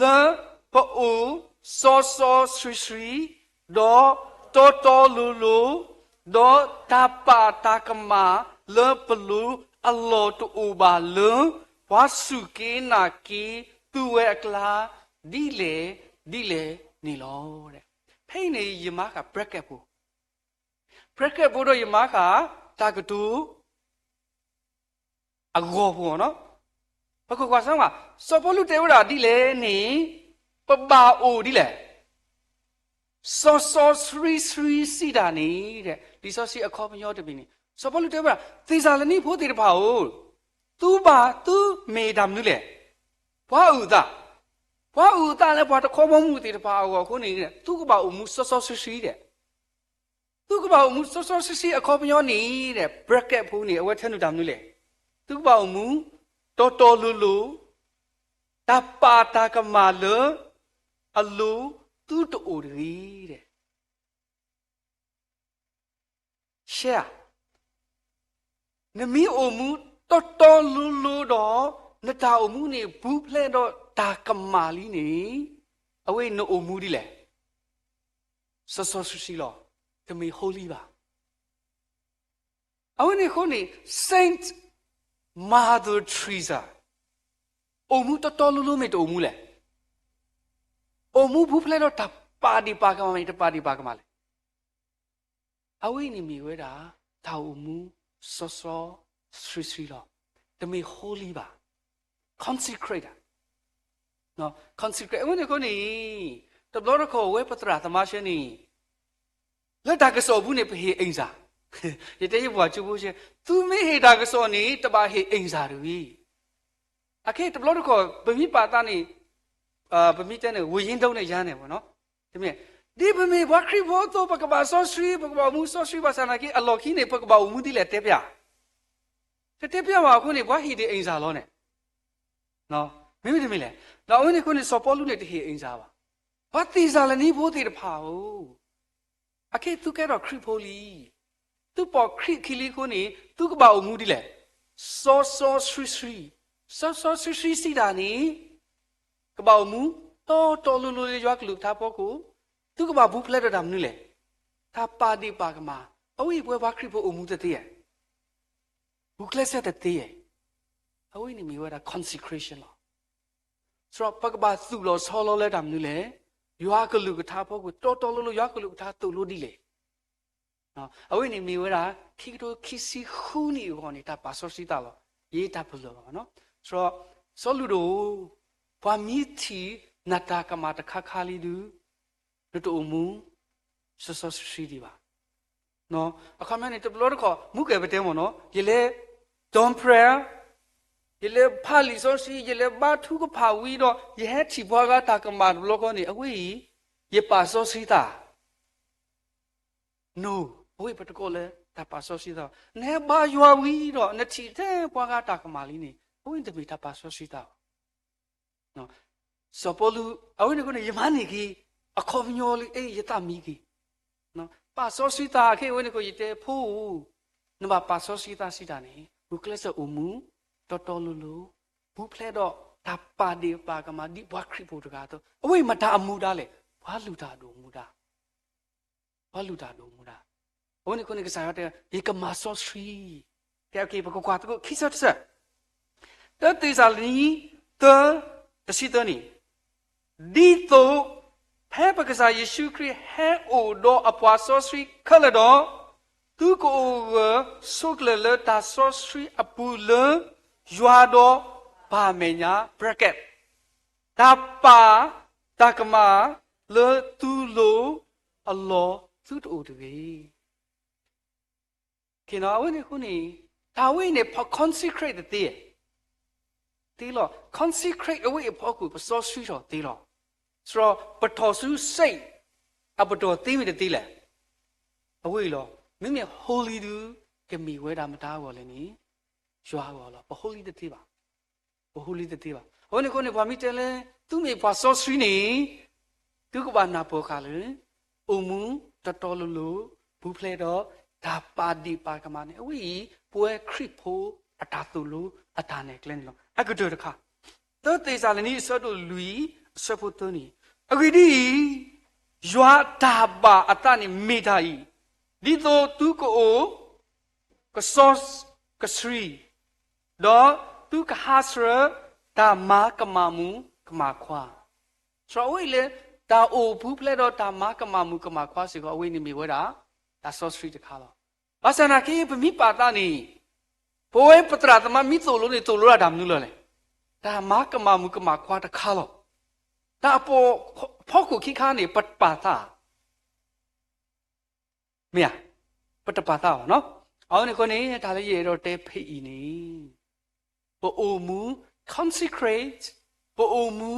လၢပအိၣ်စီစီဆှံဆှံ, ဒီးတီတီလိၤလိၤ, ဒီးတၢ်ပာ်တၢ်ကမၣ်လၢပလိၤအလီၢ်တအိၣ်ဘၣ်လၢ ပှၤစူၢ်က့ၤနာ်က့ၤသုဝဲအကျါ ဒ်လဲၣ်ဒ်လဲၣ်န့ၣ်လီၤ. ဖဲအံၤန့ၣ် ယမၤဃာ် bracket ဖိ bracket ဖိဒီးယမၤဃာ် တၢ်ကတိၤ အဂီၢ်ဖိနီၤ. ပကကွၢ်စၢၤမး စီၤပီလူးတဲဝဲဒၣ်ဒ်လဲၣ်န့ၣ် ပဘၣ်အိၣ်ဒ်လဲၣ်. စီစီဆှံဆှံစံးတၢ်န့ၣ် လံာ်စီဆှံအခီပညီတမံၤန့ၣ် စီၤပီလူးတဲဝဲဒၣ် သ့းစၤလနံဖိသ့ၣ်တဖၣ်ဧၢ, သုဘၣ်သုမ့ၢ်တၢ်မနုၤလဲၣ်. ပှၤအုၣ်အသး, ပှၤအုၣ်အသးလၢပှၤတခီဘီမုၢ်သ့ၣ်တဖၣ်အဂီၢ်အဃိန့ၣ် သုကဘၣ်အိၣ်မူစီစီဆှံဆှံဒီး, သုကဘၣ်အိၣ်မူစီစီဆှံဆှံအခီပညီန့ၣ်ဒီး bracket ဖိန့ၣ် အဝဲထၢနုာ်တၢ်မနုၤလဲၣ်. သုကဘၣ်အိၣ်မူတီတီလိၤလိၤ, တၢ်ပာ်တၢ်ကမၣ်လၢအလိၤ သုတအိၣ်တဂ့ၤဒီး ရှဲဧါ. နမ့ၢ်အိၣ်မူတီတီလိၤလိၤဒီး နတၢ်အိၣ်မူန့ၣ် ပူၤဖျဲးဒီးတၢ်ကမၣ်လံန့ၣ်, အဝဲအံၤနအိၣ်မူဒ်လဲၣ်. စီစီဆှံဆှံလီၤ. တမ့ၢ် holy ဘၣ်. အဝဲန့ၣ်အဃိန့ၣ် Saint Mother Teresa အိၣ်မူတီတီလိၤလိၤမ့ၢ်တအိၣ်မူလဲၣ်. အိၣ်မူပူၤဖျဲးဒီးတၢ်ပာ်ဒ့ၣ်ပာ်ကမၣ်မ့ၢ်တပာ်ဒ့ၣ်ပာ်ကမၣ်လဲၣ်. အဝဲအံၤန့ၣ်မ့ၢ်ဝဲဒၣ် တၢ်အိၣ်မူစီစီဆှံဆှံလီၤ. တမ့ၢ် holy ဘၣ်. Consecrate ဧါ. Consecrate အဝဲန့ၣ်အဃိန့ၣ် တဘျီတခီၣ်ဝဲပသရၣ်သမါဆှၢန့ၣ် လၢတၢ်ကစီၣ်ပူၤန့ၣ် ပဟ့ၣ် အ့ၣ်စၢ်, ယတဲယပှၤကၠိဖိဆှၢ, သုမ့ၢ်ဟ့ၣ်တၢ်ကစီၣ်န့ၣ် တဘၣ်ဟ့ၣ် အ့ၣ်စၢ် တဂ့ၤ. အခဲအံၤတဘျီတခီၣ် ပမ့ၢ်ပာ်သးန့ၣ် ပမ့ၢ်တဲန့ၣ် ဝိညာဉ်တော်န့ၣ် ယၤန့ၣ်ဘၣ်နီၤ, တမ့ၢ်, ဒ်ပမ့ၢ်ပှၤခရံာ်ဖိအသိး ပကဘၣ်စီဆှံ, ပကဘၣ်အိၣ်မူစီဆှံဘၣ်ဆၣ်နာ်က့ အလီၢ်ခံန့ၣ် ပကဘၣ်အိၣ်မူဒ်လဲၣ်တဲပျၢ်, တတဲပျၢ်ဘၣ်အဃိန့ၣ် ပှၤဟ့ၣ်ဒံး အ့ၣ်စၢ် လီၤန့ၣ်, မ့မ့ၢ်တမ့ၢ်လဲၣ်. ဒီးအဝဲန့ၣ်အဃိန့ၣ် စီၤပီလူးန့ၣ်တဟ့ၣ် အ့ၣ်စၢ် ဘၣ်. ပှၤသ့းစၤလနံဖိသ့ၣ်တဖၣ်ဧၢ, အခဲအံၤသုကဲထီၣ်ခရံာ်ဖိလံ, သုပိာ်ခရံာ်အခံလံအဃိန့ၣ် သုကဘၣ်အိၣ်မူဒ်လဲၣ်. စီစီဆှံဆှံ, စီစီဆှံဆှံစံးတၢ်န့ၣ် ကဘၣ်အိၣ်မူတီတီလိၤလိၤလၢယွၤကလုၢ်ကထါအဖီခိၣ်, သုကဘၣ်ပူၤဖျဲးဒီးတၢ်မနုၤလဲၣ်. တၢ်ပာ်ဒ့ၣ်ပာ်ကမၣ်, အဝဲအံၤပဝဲပှၤခရံာ်ဖိအိၣ်မူတသ့ဧါ, ဂုာ်ကျဲးစၢးတသ့ဧါ. အဝဲန့ၣ်မ့ၢ်ဝဲဒၣ် consecration လီၤ. ဆိုတော့ ပကဘၣ်သူၣ်လီၤဆီလီၤလၢတၢ်မနုၤလဲၣ်, ယွၤကလုၢ်ကထါအဖီခိၣ် တီတီလိၤလိၤ ယွၤကလုၢ်ကထါသိၣ်လိဒ်လဲၣ်. အဝဲန့ၣ်မ့ၢ်ဝဲဒၣ် ခံကထိခံဆံဃုနံၣ်အဂီၢ်န့ၣ် တၢ်ပာ်စီဆှံသးလီၤ. ယတၢ်ပလၢၢ်လီၤ. စီၤလူးဒိၣ်, ပှၤမ့ၢ်ထံၣ်နတၢ်ကမၣ်တခါခါလံဒုး နတအိၣ်မူစီစီဆှံဆှံဒံးဘၣ်. အခီပညီန့ၣ် တဘျီတခီၣ် မူကဲပတဲမ့ၢ်နီၤ, ယလဲၤ dawn prayer, ယလဲၤဖးလံာ်စီဆှံ, ယလဲၤဘါထုကဖၣ်ဝံၤဒီး ယဟဲထံၣ်ပှၤဂၤတၢ်ကမၣ်တဘျီဃီန့ၣ် အဝဲအံၤ ယပာ်စီဆှံသး No, အဝဲအံၤပတကိးလၢတၢ်ပာ်စီဆှံသးဘၣ်. နဟဲဘါယွၤဝံၤဒီး နထံၣ်ထဲပှၤဂၤတၢ်ကမၣ်လံန့ၣ် အဝဲအံၤတမ့ၢ်တၢ်ပာ်စီဆှံသးဘၣ်. စီၤပီလူး အဝဲန့ၣ်အဃိန့ၣ် ယမၤန့ၢ်က့ၤ အခီပညီလၢ အဲ ယသးမံက့ၤ ပာ်စီဆှံသးခဲအံၤ အဝဲန့ၣ်အဃိ ယတဲဖိဧၢ, နဘၣ်ပာ်စီဆှံသးစံးတၢ်န့ၣ် ဂုာ်ကျဲးစၢးအိၣ်မူ တီတီလိၤလိၤ, ပူၤဖျဲးဒီးတၢ်ပာ်ဒ့ၣ်ပာ်ကမၣ်ဒ်ပှၤခရံာ်ဖိတဂၤအသိး, အဝဲအံၤမတၤအမူဒါလဲၣ်, ပှၤလုၢ်တၢ်ဒိၣ်မူဒါ ပှၤလုၢ်တၢ်ဒိၣ်မူဒါ. အဝဲန့ၣ်အဃိန့ၣ် ကစၢ်ယွၤတဲ ယကမၤစီဆှံ, ကဲ ပကကွၢ်သကိးခံဆၢတဆၢ, တၢသ့းစၤလနံ သၢ တဆံသၢန့ၣ်, ဒ်သိး ဖဲပကစၢ်ယ့ၣ်ၡူးခရံာ်ဟဲအိၣ်ဒီးအပှၤစီဆှံခဲလၢာ်ဒီး, သုကအိၣ်ဂၢၢ်ဆိးကျၢၤလၢတၢ်စီဆှံအပူၤလၢယွၤဒီးပၢ်အမဲာ်ညါ bracket တၢ်ပာ်တၢ်ကမၣ်လၢသုလိၤအလီၢ်သုတအိၣ်တဂ့ၤ. အဝဲန့ၣ်အဃိန့ၣ် တၢ်ဝဲအံၤန့ၣ် ပ consecrate တသ့ဧါ, သ့လီၤ. Consecrate အဝဲအံၤအဖီခိၣ် ပစီဆှံထီၣ်သ့လီၤ. စရီ ပထီၣ်ဆူ စ့ၣ် အပတီၢ်သ့မ့ၢ်တသ့လဲၣ်. အဝဲအံၤလီၤ. မ့မ့ၢ် holy ဒုး ကမ့ၢ်ဝဲဒၣ်မတၤအဂီၢ်လဲၣ်န့ၣ် ယွၤအဂီၢ်လီၤ. ပ holy တသ့ဘၣ်. ပ holy တသ့ဘၣ်. အဝဲန့ၣ်အဃိန့ၣ် ပှၤမ့ၢ်တဲလၢ သုမ့ၢ်ပှၤစီဆှံန့ၣ် သုကဘၣ်နၢ်ပၢၢ်ဃာ်လၢ အိၣ်မူတီတီလိၤလိၤ ပူၤဖျဲးဒီးတၢ်ပာ်ဒ့ၣ်ပာ်ကမၣ်န့ၣ် အဝဲအံၤ ပဝဲခရံာ်ဖိအတၢ်သိၣ်လိအတၢ်နဲၣ်ကျဲန့ၣ်လီၤ. အကတၢၢ်တခါ, တၢသ့းစၤလနံ အဆၢဒိၣ်လွံၢ် အဆၢဖိသၢန့ၣ်, အဂ့ၢ်ဒ်အံၤ, ယွၤတၢ်ဘၣ်အသးန့ၣ်မ့ၢ်တၢ်အံၤ, ဒ်သိးသုကအိၣ် ကစီကဆှံ, ဒီးသုကဟးဆှၢတၢ်မၤကမၣ်မုၣ်ကမၣ်ခွါ. စရီ အဝဲအံၤလၢ တၢ်အိၣ်ပူၤဖျဲးဒီးတၢ်မၤကမၣ်မုၣ်ကမၣ်ခွါစ့ၢ်ကီး အဝဲန့ၣ်မ့ၢ်ဝဲဒၣ် တၢ်စီဆှံတခါလီၤ. ဘၣ်ဆၣ်နာ်က့ ပမ့ၢ်ပာ်သးန့ၣ် ပဝဲပသရၣ်သမါမ့ၢ်သိၣ်လိန့ၣ် သိၣ်လိဒၣ်တၢ်မနုၤလီၤလဲၣ်. တၢ်မၤကမၣ်မုၣ်ကမၣ်ခွါတခါလီၤ. တၢ်အပိာ်ဖီခိၣ်ခံခါန့ၣ် ပပာ်သး မ့ၢ်ဧါ, ပတပာ်သးဘၣ်နီၤ. အဝဲန့ၣ်အဃိန့ၣ် တၢ်လၢယအဲၣ်ဒိးတဲဖဲအံၤန့ၣ် ပအိၣ်မူ consecrate, ပအိၣ်မူ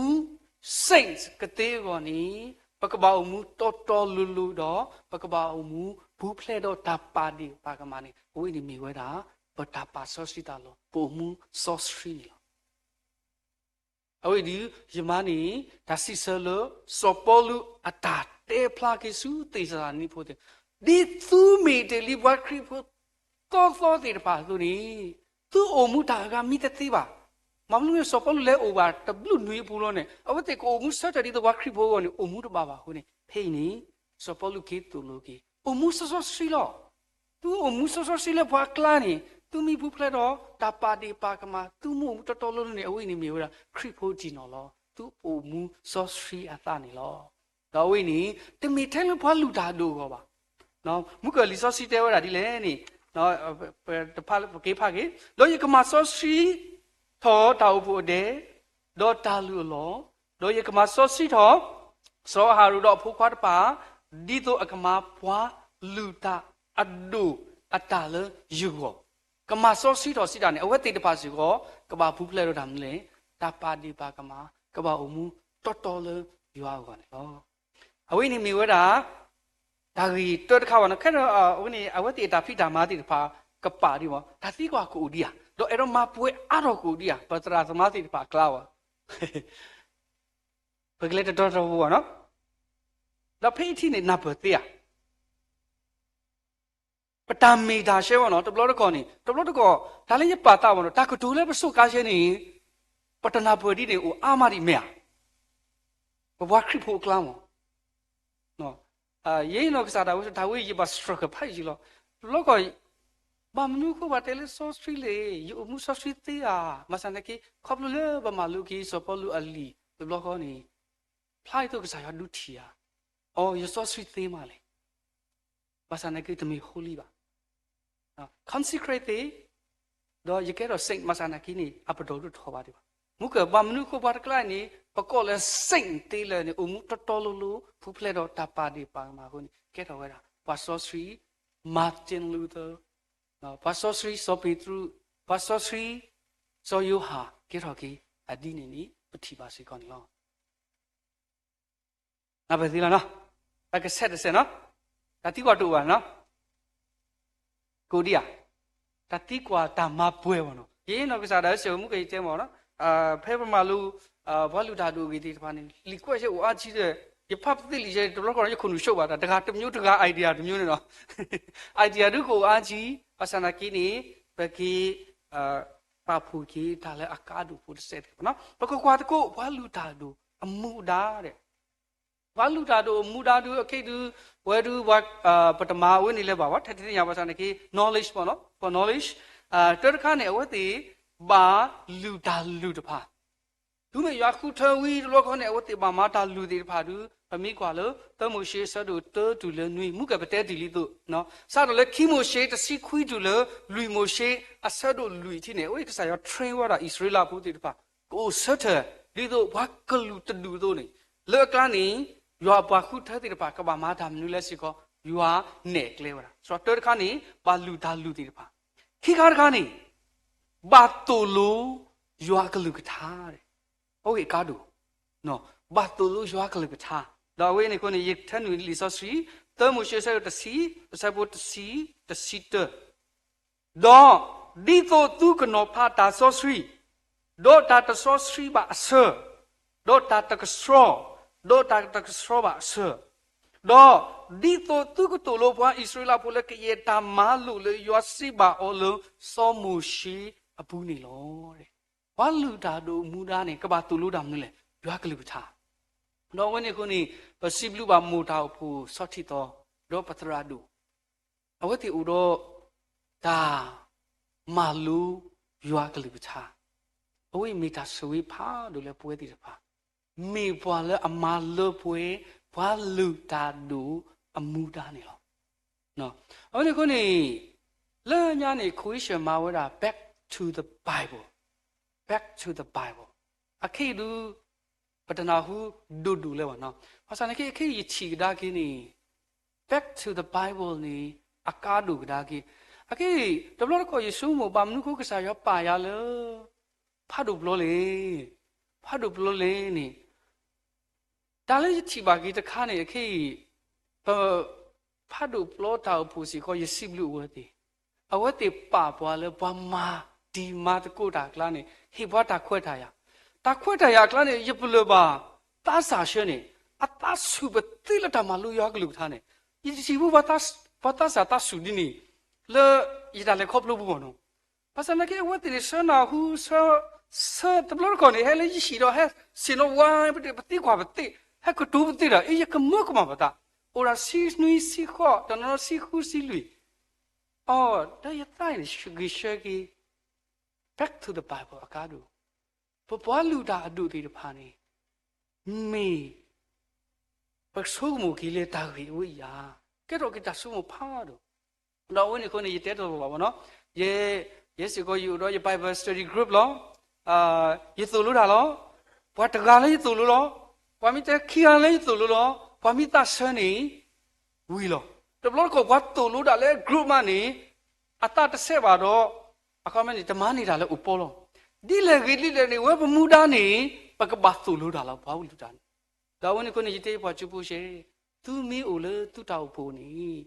saint ကသ့အဂီၢ်န့ၣ် ပကဘၣ်အိၣ်မူတီတီလိၤလိၤဒီး ပကဘၣ်အိၣ်မူပူၤဖျဲးဒီးတၢ်ပာ်ဒ့ၣ်ပာ်ကမၣ်န့ၣ် အဝဲန့ၣ်မ့ၢ်ဝဲဒၣ် ပတၢ်ပာ်စီဆှံတၢ်လီၢ် ပအိၣ်မူစီဆှံန့ၣ်လီၤ. အဝဲဒၣ် ယမါန့ၣ် တၢ်စံးဆၢလၢ စီၤပီလူးအတၢ်တဲဖျါက့ၤဆူသ့းစၤလနံဖိသ့ၣ်, ဒ်သုမ့ၢ်တ့ၢ်လံပှၤခရံာ်ဖိသီသီသ့ၣ်တဖၣ်အသိးန့ၣ် သုအိၣ်မူတၢ်အဂၤမံတသ့ဘၣ်. မ့ၢ်မနုၤ စီၤပီလူးလဲၤအိၣ်ဘၣ်တဘျုးနွံအပူၤလီၤန့ၣ် အဝဲသ့ၣ်ကအိၣ်မူဆၢထၢၣ်ဒ်သိးပှၤခရံာ်ဖိအဂီၢ်န့ၣ် အိၣ်မူတဘၣ်ဘၣ်အဃိန့ၣ် ဖဲအံၤန့ၣ် စီၤပီလူးက့ၤသိၣ်လိက့ၤ အိၣ်မူစီစီဆှံလီၤ. သုအိၣ်မူစီစီဆှံလၢပှၤအကျါန့ၣ် သုမ့ၢ်ပူၤဖျဲးဒီးတၢ်ပာ်ဒ့ၣ်ပာ်ကမၣ် သုမ့ၢ်အိၣ်မူတီတီလိၤလိၤန့ၣ် အဝဲအံၤန့ၣ်မ့ၢ်ဝဲဒၣ် ခရံာ်ဖိတံၢ်နီၢ်လီၤ. သုအိၣ်မူစီဆှံအသးန့ၣ်လီၤ. ဒီးအဝဲအံၤန့ၣ် တမ့ၢ်ထဲလၢပှၤလုၢ်တၢ်ဒိၣ်အဂီၢ်ဘၣ်. မုၢ်ကၢၢ်လံာ်စီဆှံတဲဝဲဒၣ်ဒ်လဲၣ်န့ၣ် ပက့ၤဖးက့ၤ, ဒီးယကမၤစီဆှံထီၣ်တၢ်အိၣ်ဖှိၣ်အဒဲး, ဒီးတၢ်လုၢ်အလီၢ်, ဒီးယကမၤစီဆှံထီၣ် စီၤအၤဟရိၣ်ဒီးအဖိခွါတဖၣ် ဒ်သိးအကမၤပှၤလုၢ်တၢ်အဒိၣ်အတၢ်လၢယဂီၢ်, ကမၤစီဆှံထီၣ်စံးတၢ်န့ၣ် အဝဲသ့ၣ်တဖၣ်စ့ၢ်ကီး ကဘၣ်ပူၤဖျဲးဒီးတၢ်မနုၤလဲၣ်, တၢ်ပာ်ဒ့ၣ်ပာ်ကမၣ်, ကဘၣ်အိၣ်မူတီတီလၢယွၤအဂီၢ်န့ၣ်လီၤ. အဝဲန့ၣ်မ့ၢ်ဝဲဒၣ် တၢ်ဂ့ၢ်တၢတခါဘၣ်န့ၣ် ခဲဒီး အဝဲန့ၣ် အဝဲသ့ၣ်အတၢ်ဖံးတၢ်မၤသ့ၣ်တဖၣ် ကပာ်ဒံးဘၣ်, တၢ်သံကွၢ်ကအိၣ်ဒံးဧါ, ဒီးအဲၣ်ဒိးမၤပှဲၤအါထီၣ်ကအိၣ်ဒံးဧါ, ပသရၣ်သမါသ့ၣ်တဖၣ်အကျါဘၣ်. ပကလဲၤတတီၤတတီၤဘၣ်နီၤ, ဒီးဖဲအံၤထံၣ်န့ၣ် နၢ်ပၢၢ်သ့ဧါ. ပတၢ်မ့ၢ်တၢ်ရှဲဘၣ်နီၤ, တဘျီတခီၣ်န့ၣ် တဘျီတခီၣ် တၢ်လၢယပာ်သးဘၣ်နီၤ, တၢ်ကတိၤလၢပစူးကါရှဲန့ၣ် ပတနၢ်ပၢၢ်ဒ်န့ၣ် အိၣ်အါမးဒံးမ့ၢ်ဧါ. ပပှၤခရံာ်ဖိအကျါမး ယဲနီၢ်ကစၢ်ဒၣ်ဝဲ တၢ်ဝဲယဘၣ် struggle ဖးယံာ်လီၤ. တဘျီတခီၣ် ဘၣ်မနုၤအဃိဘၣ်တဲလၢစီဆှံလဲၣ်, ယအိၣ်မူစီဆှံသ့ဧါ. ဘၣ်ဆၣ်သနာ်က့ ခီဖျိလၢပမၤလိက့ၤစီၤပီလူးအလံာ်တဘျီဃီန့ၣ် ဖျါအသိးကစၢ်ယွၤဒုးထံၣ်ဧါ, အိ ယစီဆှံသ့မးလဲၣ်. ဘၣ်ဆၣ်သနာ်က့ တမ့ၢ် holy ဘၣ်. Consecrate သ့, ဒီးယကဲထီၣ် saint ဘၣ်ဆၣ်သနာ်က့န့ၣ် အပတီၢ်ဒိၣ်ထီၣ်ဘၣ်ဒံးဘၣ်. မုၢ်ကၢၢ် ဘၣ်မနုၤအဃိပှၤတကျါအံၤန့ၣ် ပကိးလၢ saint သ့လၢာ်န့ၣ် အိၣ်မူတီတီလိၤလိၤ ပူၤဖျဲးဒီးတၢ်ပာ်ဒ့ၣ်ပာ်ကမၣ်အဃိန့ၣ် ကဲထီၣ်ဝဲဒၣ် ပှၤစီဆှံ Martin Luther, ပှၤစီဆှံစီၤပ့းတရူး, ပှၤစီဆှံ စီၤယိၤဟၣ် ကဲထီၣ်က့ၤအဒ်န့ၣ်န့ၣ် ပထံၣ်ဘၣ်စ့ၢ်ကီးန့ၣ်လီၤ. နၢ်ပၢၢ်သ့လီၤနီၤ, တၢ်ကဆဲးတဆဲးနီၤ, တၢ်သံကွၢ်တအိၣ်ဘၣ်နီၤ, ကအိၣ်ဒံးဧါ, တၢ်သံကွၢ်တၢ်မၤပှဲၤဘၣ်နီၤ, ယနီၢ်ကစၢ်ဒၣ်စဲးမူကယတဲမ့ၢ်နီၤ, ဖဲပမၤလိ ပှၤလုၢ်တၢ်ဒိၣ်အဂ့ၢ်သ့ၣ်တဖၣ်န့ၣ် လံာ်ကွဲးဆဲအိၣ်အါကံဒီး ယဖးပသ့ၣ်လံာ်ဆဲ တဘျီဃီ ယခိၣ်နူာ်ဆိးဘၣ်တၢ် တဂၤတမျိုးတဂၤ idea တမျိုးန့ၣ်နီၤ, idea ဒုးကအိၣ်အါကံ, ဘၣ်ဆၣ်သနာ်က့န့ၣ် ပက့ၤ ပာ်ဖှိၣ်က့ၤတၢ်လၢအကါဒိၣ်ဖိတစဲးတက့ၢ်နီၤ, ပကကွၢ်သကိး ပှၤလုၢ်တၢ်ဒိၣ်အမူဒါဒီး ပှၤလုၢ်တၢ်ဒိၣ်အမူဒါဒုး အခဲအံၤဒုး ဝဲဒုး ပတမၤဝဲန့ၣ်လၢၤဘၣ်ဝဲ ထဲတသ့ၣ်ညါဘၣ်ဆၣ်သနာ်က့ knowledge ဘၣ်နီၤ, for knowledge, တၢတခါန့ၣ် အဝဲသ့ၣ်ဘၣ်လုၢ်တၢ်လုၢ်တဖၣ်, တုၤမ့ၢ်ယွၤဃုထၢဝံၤတဘျီဃီန့ၣ် အဝဲသ့ၣ်ဘၣ်မၤတၢ်လုၢ်သ့ၣ်တဖၣ်ဒုး ပမ့ၢ်ကွၢ်လၢ သၢမိၤၡ့အဆၢဒိၣ်တၢတုၤလၢနွံ မုၢ်ကၢၢ်ပတဲတ့ၢ်လံသိး စးထီၣ်လၢခံမိၤၡ့တဆံခွံတုၤလၢ လွံၢ်မိၤၡ့အဆၢဒိၣ်လွံၢ်ထံၣ်န့ၣ် အဝဲကစၢ်ယွၤ train ဝဲဒၣ်အံၣ်စရ့လးဖိသ့ၣ်တဖၣ် ကအိၣ်ဆၢထၢၣ် ဒ်သိးပှၤကလုာ်တဒူၣ်အသိးန့ၣ်, လၢအကျါန့ၣ် ယွၤအပှၤဃုထၢသ့ၣ်တဖၣ် ကဘၣ်မၤတၢ်မနုၤလဲၣ်စ့ၢ်ကီး ယွၤနဲၣ်ကျဲဝဲဒၣ်. တၢတခါန့ၣ် ဘၣ်လုၢ်တၢ်လုၢ်သ့ၣ်တဖၣ်, ခံခါတခါန့ၣ် ဘၣ်သိၣ်လိယွၤအကလုၢ်ကထါ, အဝဲအကါဒိၣ် ဘၣ်သိၣ်လိယွၤအကလုၢ်ကထါ, ဒီးအဝဲန့ၣ်အဃိန့ၣ် ယထၢနုာ်လံာ်စီဆှံ သၢမိၤၡ့အဆၢဒိၣ်တဆံ အဆၢဖိတဆံ တဆံတၢ ဒီးဒ်သိးသုကနီၤဖးတၢ်စီဆှံ, ဒီးတၢ်တစီဆှံဘၣ်အဆၢ, ဒီးတၢ်တကဆှီ, ဒီးတၢ်တကဆှီဘၣ်အဆၢ, ဒီးဒ်သိးသုကသိၣ်လိပှၤအံၣ်စရ့လးဖိလၢကယဲၢ်တၢ်မၤလိာ်လၢယွၤစံးဘၣ်အီၤလၢစီၤမိၤၡ့အပူၤန့ၣ်လီၤ. ပှၤလုၢ်တၢ်ဒိၣ်အမူဒါန့ၣ် ကဘၣ်သိၣ်လိတၢ်မနုၤလဲၣ်, ယွၤကလုၢ်ကထါ, ဒီးအဝဲန့ၣ်အဃိန့ၣ် ပစံးဘျုးဘၣ်မိၢ်တၢ်အိၣ်ဖှိၣ်ဆီထံသီ ဒီးပသရၣ်ဒိၣ် အဝဲသ့ၣ်အိၣ်ဒီး တၢ်မၤလိယွၤကလုၢ်ကထါ, အဝဲမ့ၢ်တၢ်ဆိၣ်ဂ့ၤဖးဒိၣ်လၢပဝဲသ့ၣ်တဖၣ်, မ့ၢ်ပှၤလၢအမၤလၢပှဲၤ ပှၤလုၢ်တၢ်ဒိၣ်အမူဒါန့ၣ်လီၤ. အဝဲန့ၣ်အဃိန့ၣ် လၢညါန့ၣ် question မၤဝဲဒၣ် back to the Bible, back to the Bible, အခဲအံၤဒုး ပတနၢ်ဟူဒိၣ်ဒိၣ်လၢၤဘၣ်နီၤ, ဘၣ်ဆၣ်န့ၣ်က့ အခဲအံၤယထံၣ်ကဒါက့ၤန့ၣ် back to the Bible န့ၣ် အကါဒိၣ်ကဒါက့ၤ, အခဲအံၤ တဘျီတခီၣ်ယဆိကမိၣ် ဘၣ်မနုၤအဃိကစၢ်ယွၤပာ်ယၤလၢ ဖးဒိၣ်ဘျီလဲၣ်, ဖးဒိၣ်ပျီလဲၣ်န့ၣ်, တၢ်လၢယထံၣ်ဘၣ်က့ၤတခါန့ၣ် အခဲအံၤ ပဖးဒိၣ်ပျီတၢ်အိၣ်ဖှိၣ်စ့ၢ်ကီး ယစံးဘျုးအဝဲသ့ၣ်, အဝဲသ့ၣ်ပာ်ပှၤလၢပှၤမၤတံၤမၤသကိးတၢ်အကျါန့ၣ် ဟ့ၣ်ပှၤတၢ်ခွဲးတၢ်ယာ်, တၢ်ခွဲးတၢ်ယာ်အကျါန့ၣ် ယပလၢၢ်ဘၣ် သးစၢ်ဆှၢန့ၣ် အသးဆူၣ်ပသ့လၢတၢ်မၤလိယွၤကလုၢ်ကထါန့ၣ်, ယတထံၣ်ဘူး ပှၤသးစၢ်သးဆူၣ်ဒ်န့ၣ် လၢယတၢ်လဲၤခီဖျိပူၤဘၣ်နီၤ. ဘၣ်ဆၣ်သနာ်က့ အဝဲသ့ၣ်န့ၣ် ဆှၢနၢ်ဟူ ဆှၢ ဆှၢတဘျီတခီၣ်န့ၣ် ဟဲလၢယဟံၣ်ဒီး ဟဲဆ့ၣ်နီၤဝါ ပသံကွၢ်ပသ့, ဟဲကတိၤပသ့ဒီး အ့ ယကမၢကမၣ်ပသး, အိၣ်ဒၣ်ဆံနွံဆံဃိး တနီၤနီၤဆံဃုဆံလွံၢ်, အိ ဒီးယသးအံၤန့ၣ် ဂ့ၤဆၢက့ၤ back to the Bible အကါဒိၣ်, ပပှၤလုၢ်တၢ်အဒိၣ်သ့ၣ်တဖၣ်န့ၣ် မ့ၢ် ပဆိကမိၣ်က့ၤလၢတၢ်ဂ့ၢ်အဝဲအံၤဧါ, ကဲထီၣ်က့ၤတၢ်ဆိကမိၣ်ဖးဒိၣ်, ဒီးအဝဲန့ၣ်အဃိန့ၣ် ယတဲတလီၤလီၤဘၣ်နီၤ, ယဲ ယဲစ့ၢ်ကီးယအိၣ်ဒီးယ Bible study group လီၤ, ယသိၣ်လိတၢ်လီၤ, ပှၤတဂၤလၢယသိၣ်လိလီၤ, ပှၤမ့ၢ်တဲခံဂၤလၢယသိၣ်လိလီၤ, ပှၤမ့ၢ်သးဆၢန့ၣ် ဝံၤလီၤ. တဘျီတခီၣ်ပှၤသိၣ်လိတၢ်လၢ group မးန့ၣ် အသးတဆဲးဘၣ်ဒီး အခီပညီန့ၣ် တမၤန့ၢ်တၢ်လၢအိၣ်ပီလီၤ. ဒ်လဲၣ်ဂ့ၤဒ်လဲၣ်န့ၣ် ဝဲပမူဒါန့ၣ် ပကဘၣ်သိၣ်လိတၢ်လီၤ ပှၤလုၢ်တၢ်န့ၣ်, ဒီးအဝဲန့ၣ်အဃိန့ၣ် ယတဲယပှၤကၠိဖိရှဲ, သုမ့ၢ်အိၣ်လၢသုတၢ်အိၣ်ဖှိၣ်န့ၣ်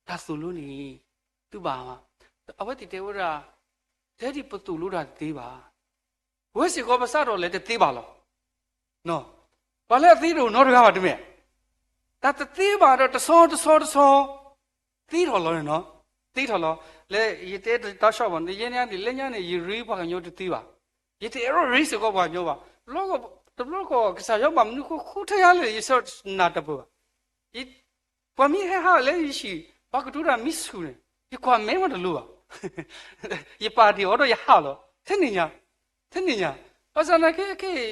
တၢ်သိၣ်လိန့ၣ် သုဘၣ်မး, အဝဲသ့ၣ်တဲဝဲဒၣ်, တဲဒ်ပသိၣ်လိတၢ်တသ့ဘၣ်, ဝဲစ့ၢ်ကီးပစးထီၣ်လဲၤတသ့ဘၣ်လီၤ. ပှၤလၢအသ့တအိၣ်နီတဂၤဘၣ်တမ့ၢ်, တၢ်တသ့ဘၣ်ဒီးတဆီတဆီတဆီ သ့ထီၣ်လီၤန့ၣ်နီၤ, သ့ထီၣ်လီၤ. လၢယတဲတၢ်ဆီဘၣ်န့ၣ် ယဲညါန့ၣ် လၢညါန့ၣ် ယရ့ပှၤကညီတသ့ဘၣ်, ယတအဲၣ်ဒိးရ့စ့ၢ်ကီးပှၤကညီဘၣ်. တဘျီဃီ ကစၢ်ယွၤဘၣ်မနုၤဃိဃုထၢယၤလဲၣ် ယဆၢနၢ်တပၢၢ်ဘၣ်. ပှၤမ့ၢ်ဟဲဟးလၢယဟံၣ် ပှၤကတိၤတၢ်မ့ၢ်ဆူၣ်န့ၣ် ယကွၢ်မဲမးတလိၤဘၣ်, ယပာ်ဒံးအီၤဒီးယဟးလီၤ. ထဲန့ၣ်ညါ, ထဲန့ၣ်ညါ, ဘၣ်ဆၣ်သနာ်က့ ခဲအံၤ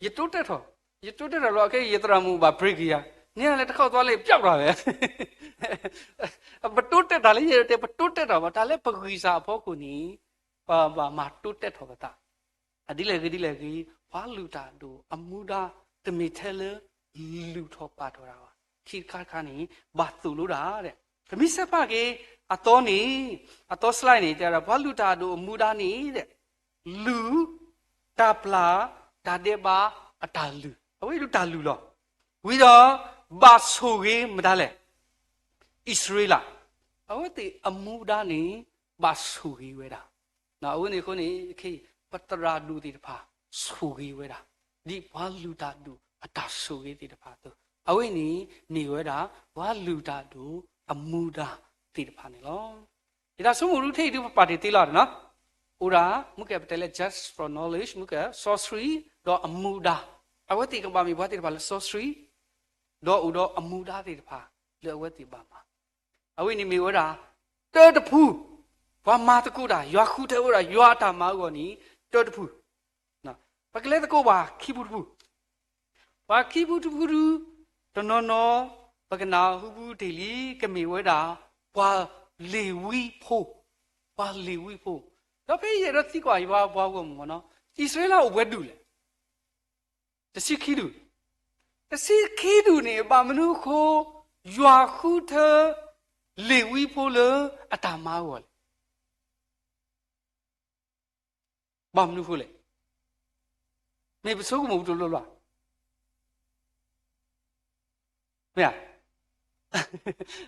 ယတိတဲာ်ထီၣ်, ယတိတဲာ်ထီၣ်လီၤ. ခဲအံၤ ယသရၣ်မုၣ်ဘၣ် break ယၤ, န့ၣ်လဲၤတခီၣ်သီလၢပျီၣ်တၢ်ဝဲ, ပတိတဲာ်တၢ်လၢယတဲ ပတိတဲာ်တၢ်ဘၣ် တၢ်လၢပဂံၢ်စၢ်အဖီခိၣ်န့ၣ် ပဘၣ်မၤတိတဲာ်ထီၣ်ပသး အဒ်လဲၣ်ဂ့ၤဒ်လဲၣ်ဂ့ၤ ပှၤလုၢ်တၢ်အဒိၣ်အမူဒါ တမ့ၢ်ထဲလၢ လုၢ်ထီၣ်ပာ်ထီၣ်တၢ်ဘၣ်. ခံတခါတခါန့ၣ် ဘၣ်သိၣ်လိတၢ်, ပမ့ၢ်ဆဲးဖးက့ၤ အသီန့ၣ်, အသီ slide န့ၣ် တဲဒၣ် ပှၤလုၢ်တၢ်အဒိၣ်အမူဒါန့ၣ် လုၢ်, တၢ်ပျၢ်, တၢ်ဒဲးဘး, အတၢ်လုၢ်, အဝဲအံၤဒုးတၢ်လုၢ်လီၤ. ဝံၤဒီး ဘၣ်ဆိၣ်ဂ့ၤမတၤလဲၣ်, အံၣ်စရ့လး, အဝဲသ့ၣ်အမူဒါန့ၣ် ဘၣ်ဆိၣ်ဂ့ၤဝဲဒၣ်. အဝဲန့ၣ်အဃိန့ၣ် ခဲအံၤ ပသရၣ်ဒိၣ်သ့ၣ်တဖၣ် ဆိၣ်ဂ့ၤဝဲဒၣ် ဒ်ပှၤလုၢ်တၢ်ဒိၣ်အတၢ်ဆိၣ်ဂ့ၤသ့ၣ်တဖၣ်အသိး, အဝဲန့ၣ် မ့ၢ်ဝဲဒၣ် ပှၤလုၢ်တၢ်ဒိၣ်အမူဒါသ့ၣ်တဖၣ်န့ၣ်လီၤ. ယတၢ်ဆိကမိၣ်ဒုးထဲအံၤဒုး ပပာ်တ့ၢ်သ့လီၤနီၤ, အိၣ်ဒၣ် မ့ၢ်ကဲ ပတဲလၢ just for knowledge မ့ၢ်ကဲ စီဆှံ ဒီးအမူဒါ, အဝဲသ့ၣ်ကဘၣ်မ့ၢ်ပှၤသ့ၣ်တဖၣ်လၢစီဆှံ ဒီးအိၣ်ဒီးအမူဒါသ့ၣ်တဖၣ်လၢအဝဲသ့ၣ်ဘၣ်မၤ, အဝဲန့ၣ်မ့ၢ်ဝဲဒၣ် တၢတဖု, ပှၤမၤသကိးတၢ် ယွၤဃုထၢဝဲဒၣ် ယွၤအတၢ်မၤအဂီၢ်န့ၣ် တၢတဖု, ပကလဲၤသကိးပှၤခံဖုတဖု, ပှၤခံဖုတဖုဒုး တနီၤနီၤ ပကနၢ်ဟူဘူးတ့ၢ်လံ ကမ့ၢ်ဝဲဒၣ် ပှၤလ့ၤဝံဖိ, ပှၤလ့ၤဝံဖိ, ဒီးဖဲယအဲၣ်ဒိးသံကွၢ်ယွၤပှၤဂီၢ်မုၢ်မ့ၢ်နီၤ, အံၣ်စရ့လးအိၣ်ပှဲၤဒူၣ်လဲၣ်, တဆံခံဒူၣ်, တဆံခံဒူၣ်န့ၣ် ဘၣ်မနုၤအဃိ ယွၤဃုထၢ လ့ၤဝံဖိလၢအတၢ်မၤအဂီၢ်လဲၣ်, ဘၣ်မနုၤအဃိလဲၣ်, မ့ၢ်ပဆိကမိၣ်ပူၤတလိၤလီၤ, မ့ၢ်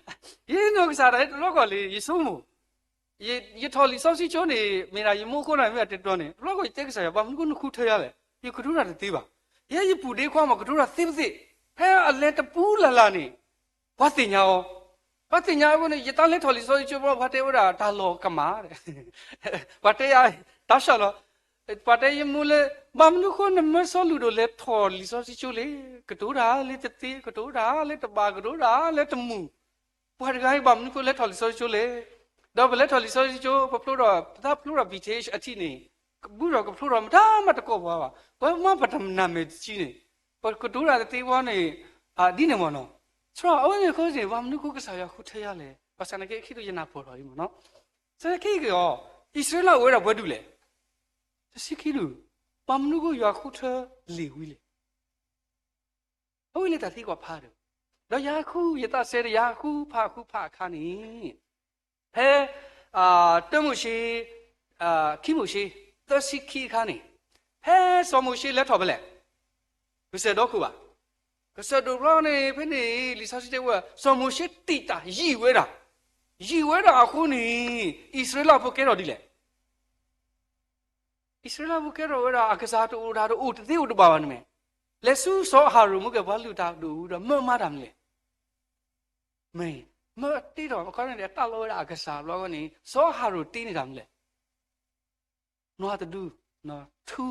ဧါ, ယနီၢ်ကစၢ်ဒၣ်တဘျီဃီလံ ယဆိကမိၣ်, ယထီၣ်လံာ်စီဆှံကၠိန့ၣ် မ့ၢ်ဒၣ်ယမိၢ်အဃိန့ၣ် မ့ၢ်အတဲတီန့ၣ် တဘျီဃီယတဲကစၢ်ယွၤ ဘၣ်မနုၤအဃိနဃုထၢယၤလဲၣ်, ယကတိၤတၢ်တသ့ဘၣ်, ယဲယပုၢ်ဒ့ခွါမး ကတိၤတၢ်သ့ပသ့ၣ်, ဖဲအလဲၤတပူၤလၢ်လၢ်န့ၣ် ပှၤသ့ၣ်ညါအီၤ, ပှၤသ့ၣ်ညါအဃိန့ၣ် ယတၢ်လဲၤထီၣ်လံာ်စီဆှံကၠိ ပှၤတဲဝဲဒၣ် တၢ်လီၤကမၣ်, ပှၤတဲယၤ တၢ်ဆှၢလီၤ, ပှၤတဲယမိၢ်လၢ ဘၣ်မနုၤအဃိနမၢစီၤလုၢ်ဒိၣ်လဲၤထီၣ်လံာ်စီဆှံကၠိလဲၣ်, ကတိၤတၢ်လၢတသ့, ကတိၤတၢ်လၢတဘၣ်, ကတိၤတၢ်လၢတမုာ်, ပှၤတဂၤအံၤဘၣ်မနုၤအဃိလဲၤထီၣ်လံာ်စီဆှံကၠိလဲၣ်, ဒီးပလဲၤထီၣ်လံာ်စီဆှံကၠိ ပဖျိထီၣ် ပသးဖျိထီၣ် ဘံၣ်ထ့ၣ်အထံးန့ၣ်, ဘူးထီၣ်ကဖျိထီၣ်မတၤမးတကိးပှၤဘၣ်, ပှၤမၤပတၢ်နာ်မဲာ်တဆံန့ၣ်, ပကတိၤတၢ်တသ့ဝဲန့ၣ်, ဒ်န့ၣ်မ့ၢ်နီၤ, စရီ အဝဲန့ၣ်အဃိန့ၣ် ဘၣ်မနုၤအဃိကစၢ်ယွၤဃုထၢယၤလဲၣ်, ဘၣ်ဆၣ်သနာ်က့ အခံဒိၣ်ယနၢ်ပၢၢ်ထီၣ်အံၤမ့ၢ်နီၤ, သနာ်က့က့ၤအီၤ, အံၣ်စရ့လးအိၣ်ဝဲဒၣ်ပှဲၤဒူၣ်လဲၣ်, တဆံခံဒူၣ်, ဘၣ်မနုၤအဃိယွၤဃုထၢလ့ၤဝံလဲၣ် အဝဲလၢတၢ်သံကွၢ်ဖးဒိၣ်, ဒီးယၤဃု ယသးစဲဒီးယၤဃုဖးဃုဖးအခါန့ၣ်, ဖဲ, တၢမိၤၡ့, ခံမိၤၡ့, သၢဆံခံအခါန့ၣ်, ဖဲစီၤမိၤၡ့လဲၤထီၣ်ဖဲလဲၣ်, ကစၢၢ်ဒီခိၣ်ဘၣ်. ကစၢၢ်ဒိၣ်တဘျီန့ၣ် ဖဲန့ၣ် လံာ်စီဆှံတဲဝဲ စီၤမိၤၡ့တံာ်တာ်ယံာ်ဝဲဒၣ်, ယံာ်ဝဲဒၣ်အဃိန့ၣ် အံၣ်စရ့လးဖိကဲထီၣ်ဒ်လဲၣ်. အံၣ်စရ့လးဖိကဲထီၣ်ဝဲဒၣ် အကစၢ်တအိၣ်တၢ်တအိၣ်တသ့အိၣ်တဘၣ်ဘၣ်န့ၣ်မ့ၢ်, လဲၤဆူစီၤအၤဟရိၣ်မ့ၢ်ဂ့ၤ ပှၤလုၢ်တၢ်ဒိၣ်အူဒီး မၢမၤတၢ်မနုၤလဲၣ်. မ့ၢ်, မၢတ့ထီၣ်အခီန့ၣ်ဒီး တၢ်လီၤဝဲဒၣ်အကစၢ်ဘျီအဃိန့ၣ် စီၤအၤဟရိၣ်တ့န့ၢ်တၢ်မနုၤလဲၣ်. နွားတဒု, ထူ,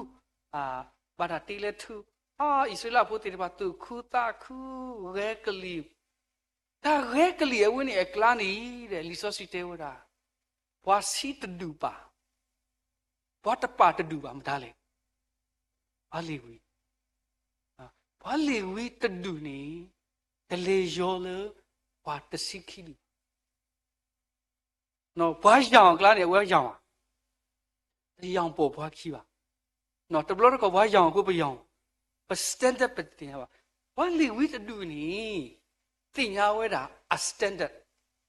ဘၣ်တၢ်တ့လၢထူ, အံၣ်စရ့လးဖိသ့ၣ်တဖၣ်သူၣ်ခုသးခု, ဂဲၤကလံၣ်, တၢ်ဂဲၤကလံၣ်အဝဲန့ၣ်အကျါန့ၣ်ဒီး လံာ်စီဆှံတဲဝဲဒၣ် ပှၤဆံးတဒူၣ်ပာ်, ပှၤတပာ်တဒူၣ်ဘၣ်မတၤလဲၣ်. ပှၤလ့ၤဝံ, ပှၤလ့ၤဝံတဒူၣ်န့ၣ် တလဲၤယီၤလၢ ပှၤတဆံခံဒူၣ် ပှၤယၢ်အီၤအကျါန့ၣ် အဝဲယၢ်ဘၣ်, တယၢ်ပိာ်ပှၤခံဘၣ်. တဘျီတခီၣ်ပှၤယၢ်အီၤအဃိပယၢ်, ပ standard ပတသ့ၣ်ညါဘၣ်. ပှၤလ့ၤဝံတဒူၣ်န့ၣ် သ့ၣ်ညါဝဲဒၣ်အ standard,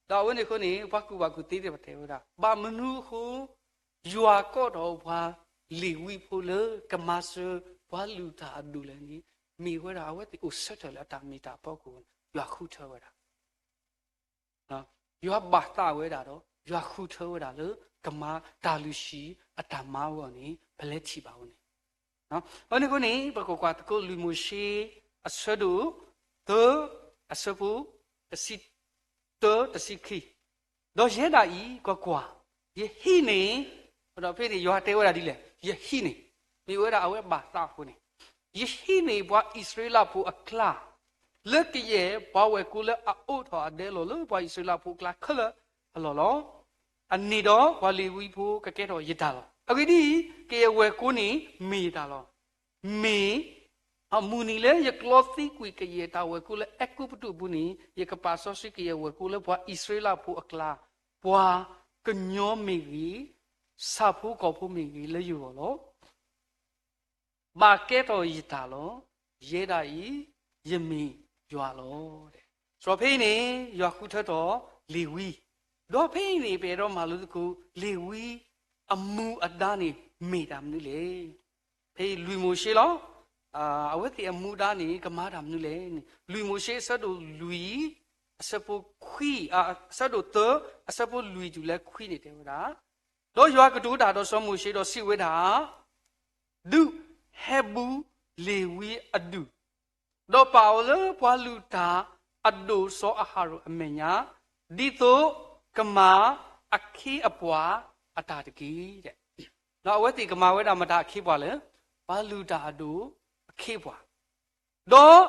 ဒီးအဝဲန့ၣ်အဃိန့ၣ် ပှၤကူၣ်ဘၣ်ကူၣ်သ့သ့ၣ်တဖၣ်တဲဝဲဒၣ် ဘၣ်မနုၤအဃိ ယွၤကိးထီၣ်ပှၤလ့ၤဝံဖိလၢကမၤစၢၤပှၤလုၢ်တၢ်အဒိၣ်လဲၣ်န့ၣ် မ့ၢ်ဝဲဒၣ်အဝဲသ့ၣ်အိၣ်ဆၢထၢၣ်လၢအတၢ်မ့ၢ်တၢ်တီအပူၤန့ၣ် ယွၤဃုထၢဝဲဒၣ် ယွၤဘၣ်သးဝဲဒၣ်ဒီး ယွၤဃုထၢဝဲဒၣ်လၢ ကမၤတၢ်လုၢ်ဟံၣ်အတၢ်မၤအဂီၢ်န့ၣ် ပလဲၤထံၣ်ဘၣ်အီၤန့ၣ်. အဃိန့ၣ် ပကကွၢ်သကိးလွံၢ်မိၤၡ့ အဆၢဒိၣ်သၢ အဆၢဖိ တဆံတၢ တဆံခံ, ဒီးယဲဒၣ်အံၤ ကွၢ်ကွၢ်, ယဟံးန့ၢ်, ဒီးဖဲန့ၣ် ယွၤတဲဝဲဒၣ်ဒ်လဲၣ်, ယဟံးန့ၢ်, မ့ၢ်ဝဲဒၣ်အဝဲဘၣ်သးအဃိန့ၣ်, ယဟံးန့ၢ်ပှၤအံၣ်စရ့လးဖိအကျါ လၢကယဲၢ်ပှၤဝဲၢ်ကိလၢအအိးထီၣ်အဒဲလီၢ်လၢပှၤအံၣ်စရ့လးဖိအကျါခဲလၢာ်အလီၢ်လီၤ. အန့ၣ်ဒီးပှၤလ့ၤဝံဖိကကဲထီၣ်ယတၢ်လီၤ. အဂ့ၢ်ဒ်အံၤ, ကယဲၢ်ဝဲၢ်ကိန့ၣ်မ့ၢ်ယတၢ်လီၤ. မ့ၢ်အမုၢ်နံၤလၢယကျီသံကွံာ်ကယဲၢ်တၢ်ဝဲၢ်ကိလၢအဲၤကူပတူးအပူၤန့ၣ် ယကပာ်စီဆှံကယဲၢ်ဝဲၢ်ကိလၢပှၤအံၣ်စရ့လးဖိအကျါ, ပှၤကညီမ့ၢ်ဂ့ၤ, ဆၣ်ဖိကီၢ်ဖိမ့ၢ်ဂ့ၤလၢယဂီၢ်လီၤ. ဘၣ်ကဲထီၣ်ယတၢ်လီၤ. ယဲဒၣ်အံၤ ယမ့ၢ်ယွၤလီၤ. ဒီးဖဲအံၤန့ၣ် ယွၤဃုထၢထီၣ်လ့ၤဝံ, ဒီးဖဲအံၤန့ၣ် ပအဲၣ်ဒိးမၤလိသကိး လ့ၤဝံအမူအဒါန့ၣ်မ့ၢ်တၢ်မနုၤလဲၣ်. ဖဲအံၤလွံၢ်မိၤၡ့လီၤ. အဝဲသ့ၣ်အမူဒါန့ၣ် ကမၤတၢ်မနုၤလဲၣ်န့ၣ် လွံၢ်မိၤၡ့အဆၢဒိၣ်လွံၢ် အဆၢဖိခွံ, အဆၢဒိၣ်သၢ အဆၢဖိလွံၢ်တုၤလၢခွံန့ၣ်တဲဝဲဒၣ်, ဒီးယွၤကတိၤတၢ်ဒီးစီၤမိၤၡ့ဒီးစံးဝဲဒၣ်, ဒုးဟဲဘူးလ့ၤဝံအဒူၣ်, ဒီးပာ်အီၤလၢပှၤလုၢ်တၢ်အဒိၣ်စီၤအၤဟရိၣ်အမဲာ်ညါ, ဒ်သိးကမၤအခ့အပှၤအတၢ်တက့ၢ်. ဒီးအဝဲသ့ၣ်ကမၤဝဲဒၣ်မတၤအခ့အပှၤလဲၣ်, ပှၤလုၢ်တၢ်အဒိၣ်အခ့အပှၤ, ဒီး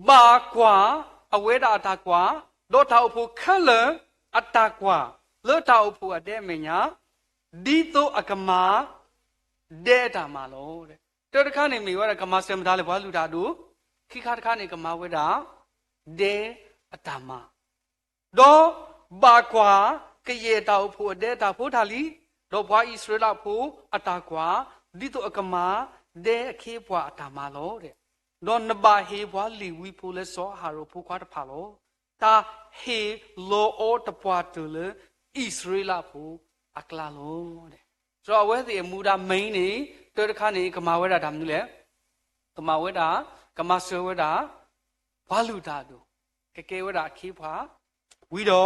ဘၣ်ကွၢ်အဝဲဒၣ်အတၢ်ကွၢ်, ဒီးတၢ်အိၣ်ဖှိၣ်ခဲလၢာ်အတၢ်ကွၢ်, လၢတၢ်အိၣ်ဖှိၣ်အဒဲအမဲာ်ညါ, ဒ်သိးအကမၤဒဲအတၢ်မၤလီၤ. တၢတခါန့ၣ်မ့ၢ်ဝဲဒၣ်ကမၤစၢၤမတၤလဲၣ် ပှၤလုၢ်တၢ်အဒိၣ်, ခံခါတခါန့ၣ်ကမၤဝဲဒၣ် ဒဲအတၢ်မၤ ဒီးဘၣ်ကွၢ်ကယဲၢ်တၢ်အိၣ်ဖှိၣ်အဒဲအတၢ်ဖိတၢ်လံၤ, ဒီးပှၤအံၣ်စရ့လးဖိအတၢ်ကွၢ်, ဒ်သိးအကမၤဒဲအခ့အပှၤအတၢ်မၤလီၤ. ဒီးနဘၣ်ဟ့ၣ်ပှၤလ့ၤဝံဖိလၢစီၤအၤဟရိၣ်အဖိခွါတဖၣ်လီၤ. တၢ်ဟ့ၣ်လီၤအီၤတပှၢ်တၢၢ်လၢအံၣ်စရ့လးဖိအကျါလီၤ. ဒီးအဝဲသ့ၣ်အမူဒါ main န့ၣ် တၢတခါန့ၣ် ကမၤဝဲဒၣ်တၢ်မနုၤလဲၣ်, ကမၤဝဲဒၣ်, ကမၤစၢၤဝဲဒၣ် ပှၤလုၢ်တၢ်အဒိၣ်, ကကဲဝဲဒၣ်အခ့အပှၤ, ဝံၤ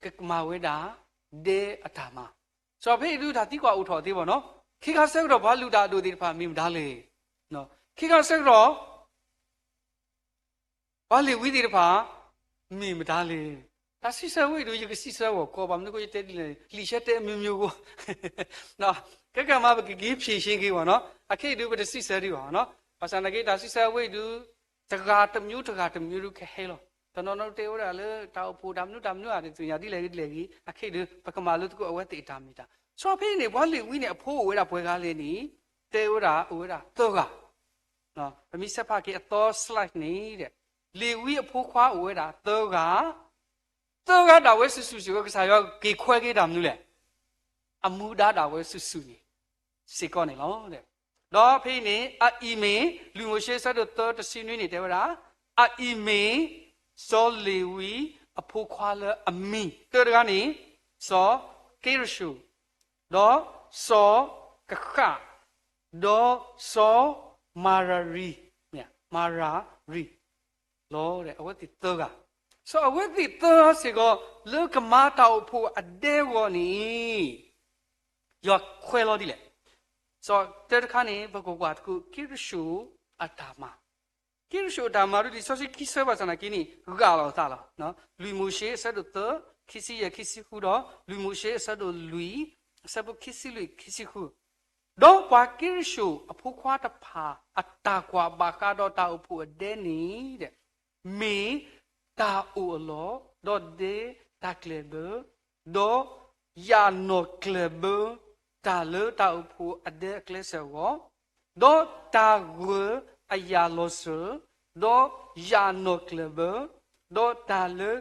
ဒီး ကမၤဝဲဒၣ် ဒဲအတၢ်မၤ, စီၤဖဲအံၤဒုးတၢ်သံကွၢ်အိၣ်ထီၣ်သ့ဘၣ်နီၤ, ခံခါဆၢကတီၢ်ပှၤလုၢ်တၢ်အဒိၣ်သ့ၣ်တဖၣ်မ့ၢ်မတၤလဲၣ်, ခံခါဆၢကတီၢ် ပှၤလ့ၤဝံသ့ၣ်တဖၣ် မ့ၢ်မတၤလဲၣ်. တၢ်စံးဆၢဝဲအံၤဒုး ယကစံးဆၢဂီၢ်ကီဘၣ်မနုၤဃိ ယတဲဒ်လဲၣ် လံာ်ဆၢတဲအမျိုးမျိုးအဃိ, ခဲကမၤပကက့ၤဖြေရှင်းက့ၤဘၣ်နီၤ, အခဲအံၤဒုး ပတစံးဆၢဒံးဘၣ်နီၤ, ဘၣ်ဆၣ်သနာ်က့ တၢ်စံးဆၢဝဲအံၤဒုး တဂၤတမျိုးတဂၤတမျိုးဒုးကဟဲလီၤ, တနီၤနီၤတဲဝဲဒၣ်လၢတၢ်အိၣ်ဖှိၣ်တၢ်မနုၤတၢ်မနုၤဧါ တသ့ၣ်ညါဒ်လဲၣ်ဂ့ၤဒ်လဲၣ်ဂ့ၤ, အခဲအံၤဒုး ပကမၤလိသကိးအဝဲသ့ၣ်အတၢ်မ့ၢ်တၢ်, စီၤဖဲအံၤန့ၣ် ပှၤလ့ၤဝံန့ၣ် အဖိအိၣ်ဝဲဒၣ်ပှဲၤဂၤလဲၣ်န့ၣ်, တဲဝဲဒၣ်အိၣ်ဝဲဒၣ်သၢဂၤ ပမ့ၢ်ဆဲးဖးက့ၤအသီ slide န့ၣ်, လ့ၤဝံအဖိခွါအိၣ်ဝဲဒၣ်သၢဂၤ, သၢဂၤဒၣ်ဝဲစုာ်စုာ်စ့ၢ်ကီး ကစၢ်ယွၤက့ၤခွဲက့ၤတၢ်မနုၤလဲၣ်, အမူဒါဒၣ်ဝဲစုာ်စုာ်န့ၣ် စ့ၢ်ကီးန့ၣ်လီၤ. ဒီးဖဲအံၤန့ၣ် အအံၤမ့ၢ် လွံၢ်မိၤၡ့အဆၢဒိၣ်သၢတဆံနွံန့ၣ် တဲဝဲဒၣ်, အအံၤမ့ၢ် စီၤလ့ၤဝံအဖိခွါလၢအမံၤ, တၢတဂၤန့ၣ် စီၤက့ရၡိၣ်, ဒီးစီၤ စီၤကဃၣ်, ဒီးစီၤမၤရၤရံ, မၤရၤရံလီၤ. အဝဲသ့ၣ်သၢဂၤ, စီၤအဝဲသ့ၣ်သၢဂၤစ့ၢ်ကီး လၢကမၤတၢ်အိၣ်ဖှိၣ်အဒဲအဂီၢ်န့ၣ် ယွၤခွဲးလီၤဒ်လဲၣ်. စီၤတၢတခါန့ၣ် ပကကွၢ်သကိး က့ရၡိၣ်အတၢ်မၤ, က့ရၡိၣ်အတၢ်မၤဒ်လံာ်စီဆှံခံဆၢဘၣ်ဆၣ်သနာ်က့န့ၣ် ဂာ်လီၤအသးလီၤ. လွံၢ်မိၤၡ့အဆၢဒိၣ်သၢ, ခံဆံယဲၢ် ခံဆံဃုဒီး လွံၢ်မိၤၡ့အဆၢဒိၣ်လွံၢ်, အဆၢဖိခံဆံလွံၢ် ခံဆံဃု, ဒီးပှၤက့ရၡိၣ်အဖိခွါတဖၣ် အတၢ်ကွၢ်ဘၣ်ဃးဒီးတၢ်အိၣ်ဖှိၣ်အဒဲန့ၣ် မ့ၢ်တၢ်အိၣ်အလီၢ်, ဒီးဒဲတၢ်ကျၢၢ်ဘၢ, ဒီးယၣ်နီၣ်ကျၢၢ်ဘၢတၢ်လၢတၢ်အိၣ်ဖှိၣ်အဒဲအကျဲစၢၤအဂီၢ်, ဒီးတၢ်ဂၢၢ်အယၣ်လီၤစၢၤ, ဒီးယၣ်နီၣ်ကျၢၢ်ဘၢ, ဒီးတၢ်လၢ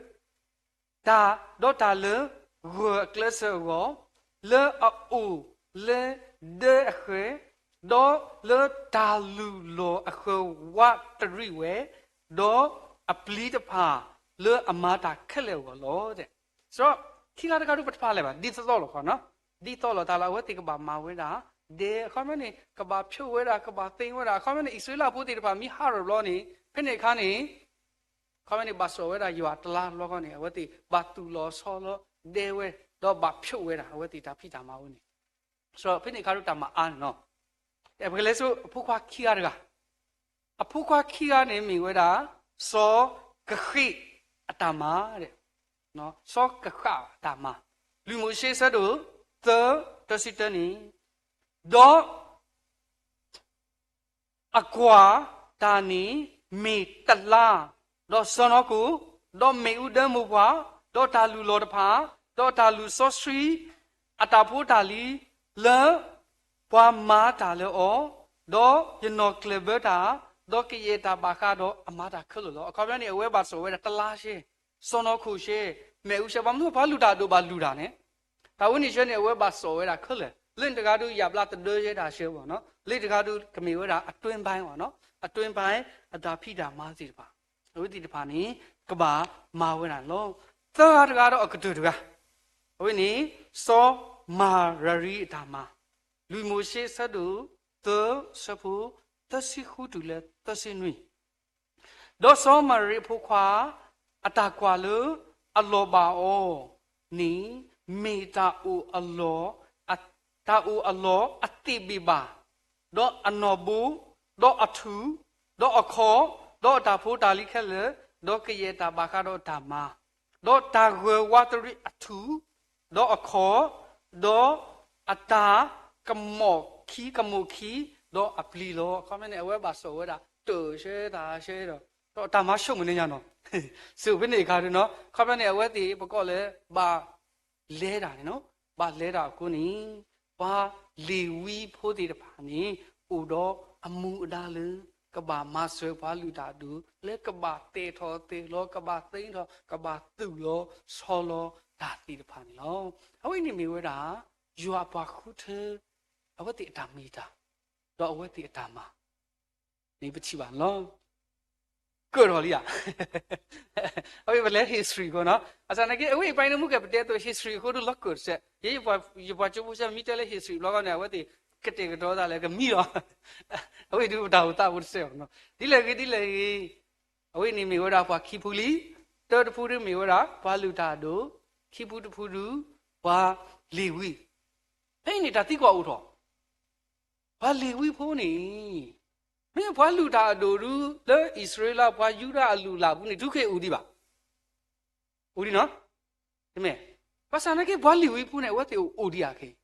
တၢ်, ဒီးတၢ်လၢဂၢၢ်အကျဲစၢၤအဂီၢ်, လၢအအိၣ်လၢဒၢအဃၢၤ, ဒီးလၢတၢ်လုၢ်လီၢ်အဃၢၤဝးတရံးဝဲ, ဒီးအပျံၤတဖၣ်လၢအမၤတၢ်ခဲလၢာ်အဂီၢ်လီၤ. ဒီးခံဂၤတဂၤဒုးပတဖၣ်လဲၣ်ဘၣ်, ဒ်သိးသိးလီၤခီနီၤ, ဒ်သိးလီၤတၢ်လၢအဝဲသ့ၣ်ကဘၣ်မၤဝဲဒၣ်, ဒီးအခီပညီန့ၣ် ကဘၣ်ဖျိးဝဲဒၣ်, ကဘၣ်သ့ဝဲဒၣ်, အခီပညီန့ၣ် အံၣ်စရ့လးဖိသ့ၣ်တဖၣ်မ့ၢ်ဟးထီၣ်ဘျီန့ၣ် ဖဲန့ၣ်အခါန့ၣ် အခီပညီန့ၣ် ဘၣ်စိာ်ဝဲဒၣ်ယွၤတလါတဘျီဃီန့ၣ် အဝဲသ့ၣ်ဘၣ်သူၣ်လီၤဆီလီၤဒဲဝဲ, ဒီးဘၣ်ဖျိးဝဲဒၣ် အဝဲသ့ၣ်တၢ်ဖံးတၢ်မၤဝဲန့ၣ်, ဖဲန့ၣ်အခါဒုးတၢ်မၤအါန့ၣ်နီၤ. ပကလဲၤဆူအဖိခွါခံဂၤတဂၤ, အဖိခွါခံဂၤန့ၣ်မ့ၢ်ဝဲဒၣ် စီၤကဃ့ၢ်အတၢ်မၤ, စီၤကဃၣ်အတၢ်မၤ, လွံၢ်မိၤၡ့ဆၢဒိၣ်သၢ တၢဆံတၢန့ၣ်, ဒီး အကွၢ်တၢ်န့ၣ်မ့ၢ်တလါ, ဒီးစီၢ်နီၤခိၣ်, ဒီးမ့ၣ်အူဒၢမိၢ်ပှၢ်, ဒီးတၢ်လုၢ်လီၢ်တဖၣ်, ဒီးတၢ်လုၢ်စီဆှံအတၢ်ဖိတၢ်လံၤ, လၢပှၤမၤတၢ်လၢအီၤ, ဒီးယနီၣ်ကျၢၢ်ဘၢတၢ်, ဒီးကယဲၢ်တၢ်ဘၣ်ဃးဒီးအမၤတၢ်ခဲလၢာ်လီၤ. အခီပညီန့ၣ် အဝဲဘၣ်စိာ်ဝဲဒၣ်တလါရှဲ, စီၢ်နီၤခိၣ်ရှဲ, မ့ၣ်အူရှဲ, ဘၣ်မနုၤပှၤလုၢ်တၢ်ဒိၣ်ဘၣ်လုၢ်တၢ်န့ၣ် တၢ်ဝဲန့ၣ်ရှဲန့ၣ် အဝဲဘၣ်စိာ်ဝဲဒၣ်ခဲလၢာ်, လၢန့ၣ်တဂၤဒုး ယၣ်ဘျါတဒၢယဲဒၣ်ရှဲဘၣ်နီၤ, လၢတဂၤဒုးကမ့ၢ်ဝဲဒၣ်အတွင်းပိုင်းဘၣ်နီၤ, အတွင်းပိုင်း အတၢ်ဖံးတၢ်မၤသ့ၣ်တဖၣ်, အဝဲသ့ၣ်တဖၣ်န့ၣ် ကဘၣ်မၤဝဲဒၣ်န့ၣ်လီၤ. သၢဂၤတဂၤဒီးအကတၢၢ်တဂၤ, အဝဲန့ၣ် စီၤမၤရၤရံအတၢ်မၤ, လွံၢ်မိၤၡ့ဆၢဒိၣ်သၢ ဆၢဖိသၢဆံဃုတုၤလၢသၢဆံနွံ ဒီးစီၤမၤရၤရံအဖိခွါ အတၢ်ကွၢ်လၢအလီၤဘၣ်အီၤန့ၣ် မ့ၢ်တၢ်အိၣ်အလီၢ်, တၢ်အိၣ်အလီၢ်အသ့ၣ်ဘ့ၣ်ဘၣ်, ဒီးအနီၢ်ဘိ, ဒီးအထူၣ်, ဒီးအခီ, ဒီးအတၢ်ဖိတၢ်လံၤခဲလၢာ်, ဒီးကယဲၢ်တၢ်ဘၣ်ဃးဒီးအတၢ်မၤ, ဒီးတၢ်ဂၢၢ်ဝးတရံးအထူၣ်, ဒီးအခီ, ဒီးအတၢ်ကမိၣ်ခံ, ကမိၣ်ခံ, ဒီးအပျံၤလီၤ. အခီပညီန့ၣ် အဝဲဘၣ်စိာ်ဝဲဒၣ် တၢ်ရှဲတၢ်ရှဲဒီး, ဒီးတၢ်မၤဆိကမိၣ်န့ၣ်ညါနီၤ, စံးဖဲန့ၣ်အခါဒုးနီၤ, အခီပညီန့ၣ် အဝဲသ့ၣ်ပကိးလၢ ဘၣ်လဲၤတၢ်န့ၣ်နီၤ, ဘၣ်လဲၤတၢ်အဃိန့ၣ် ပှၤလ့ၤဝံဖိသ့ၣ်တဖၣ်န့ၣ် အိၣ်ဒီးအမူအဒါလၢ ကဘၣ်မၤစၢၤပှၤလုၢ်တၢ်အဒိၣ်, လၢကဘၣ်တဲာ်ထီၣ်တဲာ်လီၤ, ကဘၣ်သ့ထီၣ်, ကဘၣ်သူၣ်လီၤဆီလီၤတၢ်သ့ၣ်တဖၣ်န့ၣ်လီၤ. အဝဲန့ၣ်မ့ၢ်ဝဲဒၣ် ယွၤအပှၤဃုထၢ အဝဲသ့ၣ်အတၢ်မ့ၢ်တၢ်, ဒီးအဝဲသ့ၣ်အတၢ်မၤ န့ၣ်ပထံၣ်ဘၣ်န့ၣ်လီၤ. ကၢၣ်ထီၣ်လံဧါ. အဝဲပလဲၤ history အဃိနီၤ, ဘၣ်ဆၣ်သနာ်က့ အဝဲအံၤပှၤန့ၣ်မ့ၢ်ကဲပတဲအသိး history အဃိဒုးလီၤကၢၣ်တစဲး, ယဲယပှၤကၠိဖိဆၢမ့ၢ်တဲလၢ history ဘျီဃီန့ၣ် အဝဲသ့ၣ်ကတဲာ်ကတီၤသးလၢကမံလီၤ. အဝဲအံၤဒုးပတၢ်အိၣ်သးအိၣ်တစဲးဘၣ်နီၤ, ဒ်လဲၣ်ဂ့ၤ ဒ်လဲၣ်ဂ့ၤ အဝဲန့ၣ်မ့ၢ်ဝဲဒၣ်ပှၤခံဖုလံ, တၢတဖုဒုးမ့ၢ်ဝဲဒၣ် ပှၤလုၢ်တၢ်အဒိၣ်, ခံဖုတဖုဒုး ပှၤလ့ၤဝံ, ဖဲအံၤန့ၣ်တၢ်သံကွၢ်အိၣ်ထီၣ်, ပှၤလ့ၤဝံဖိန့ၣ် မ့ၢ်ပှၤလုၢ်တၢ်အဒိၣ်ဒုး လၢအံၣ်စရ့လးပှၤယူဒၤအလုၢ်အလၢ်ပူၤန့ၣ် တုၤခဲအံၤအိၣ်ဒံးဘၣ်, အိၣ်ဒံးနီၤ, တမ့ၢ်, ဘၣ်ဆၣ်သနာ်က့ ပှၤလ့ၤဝံဖိန့ၣ် အဝဲသ့ၣ်အိၣ်ဒံးဧါခဲအံၤ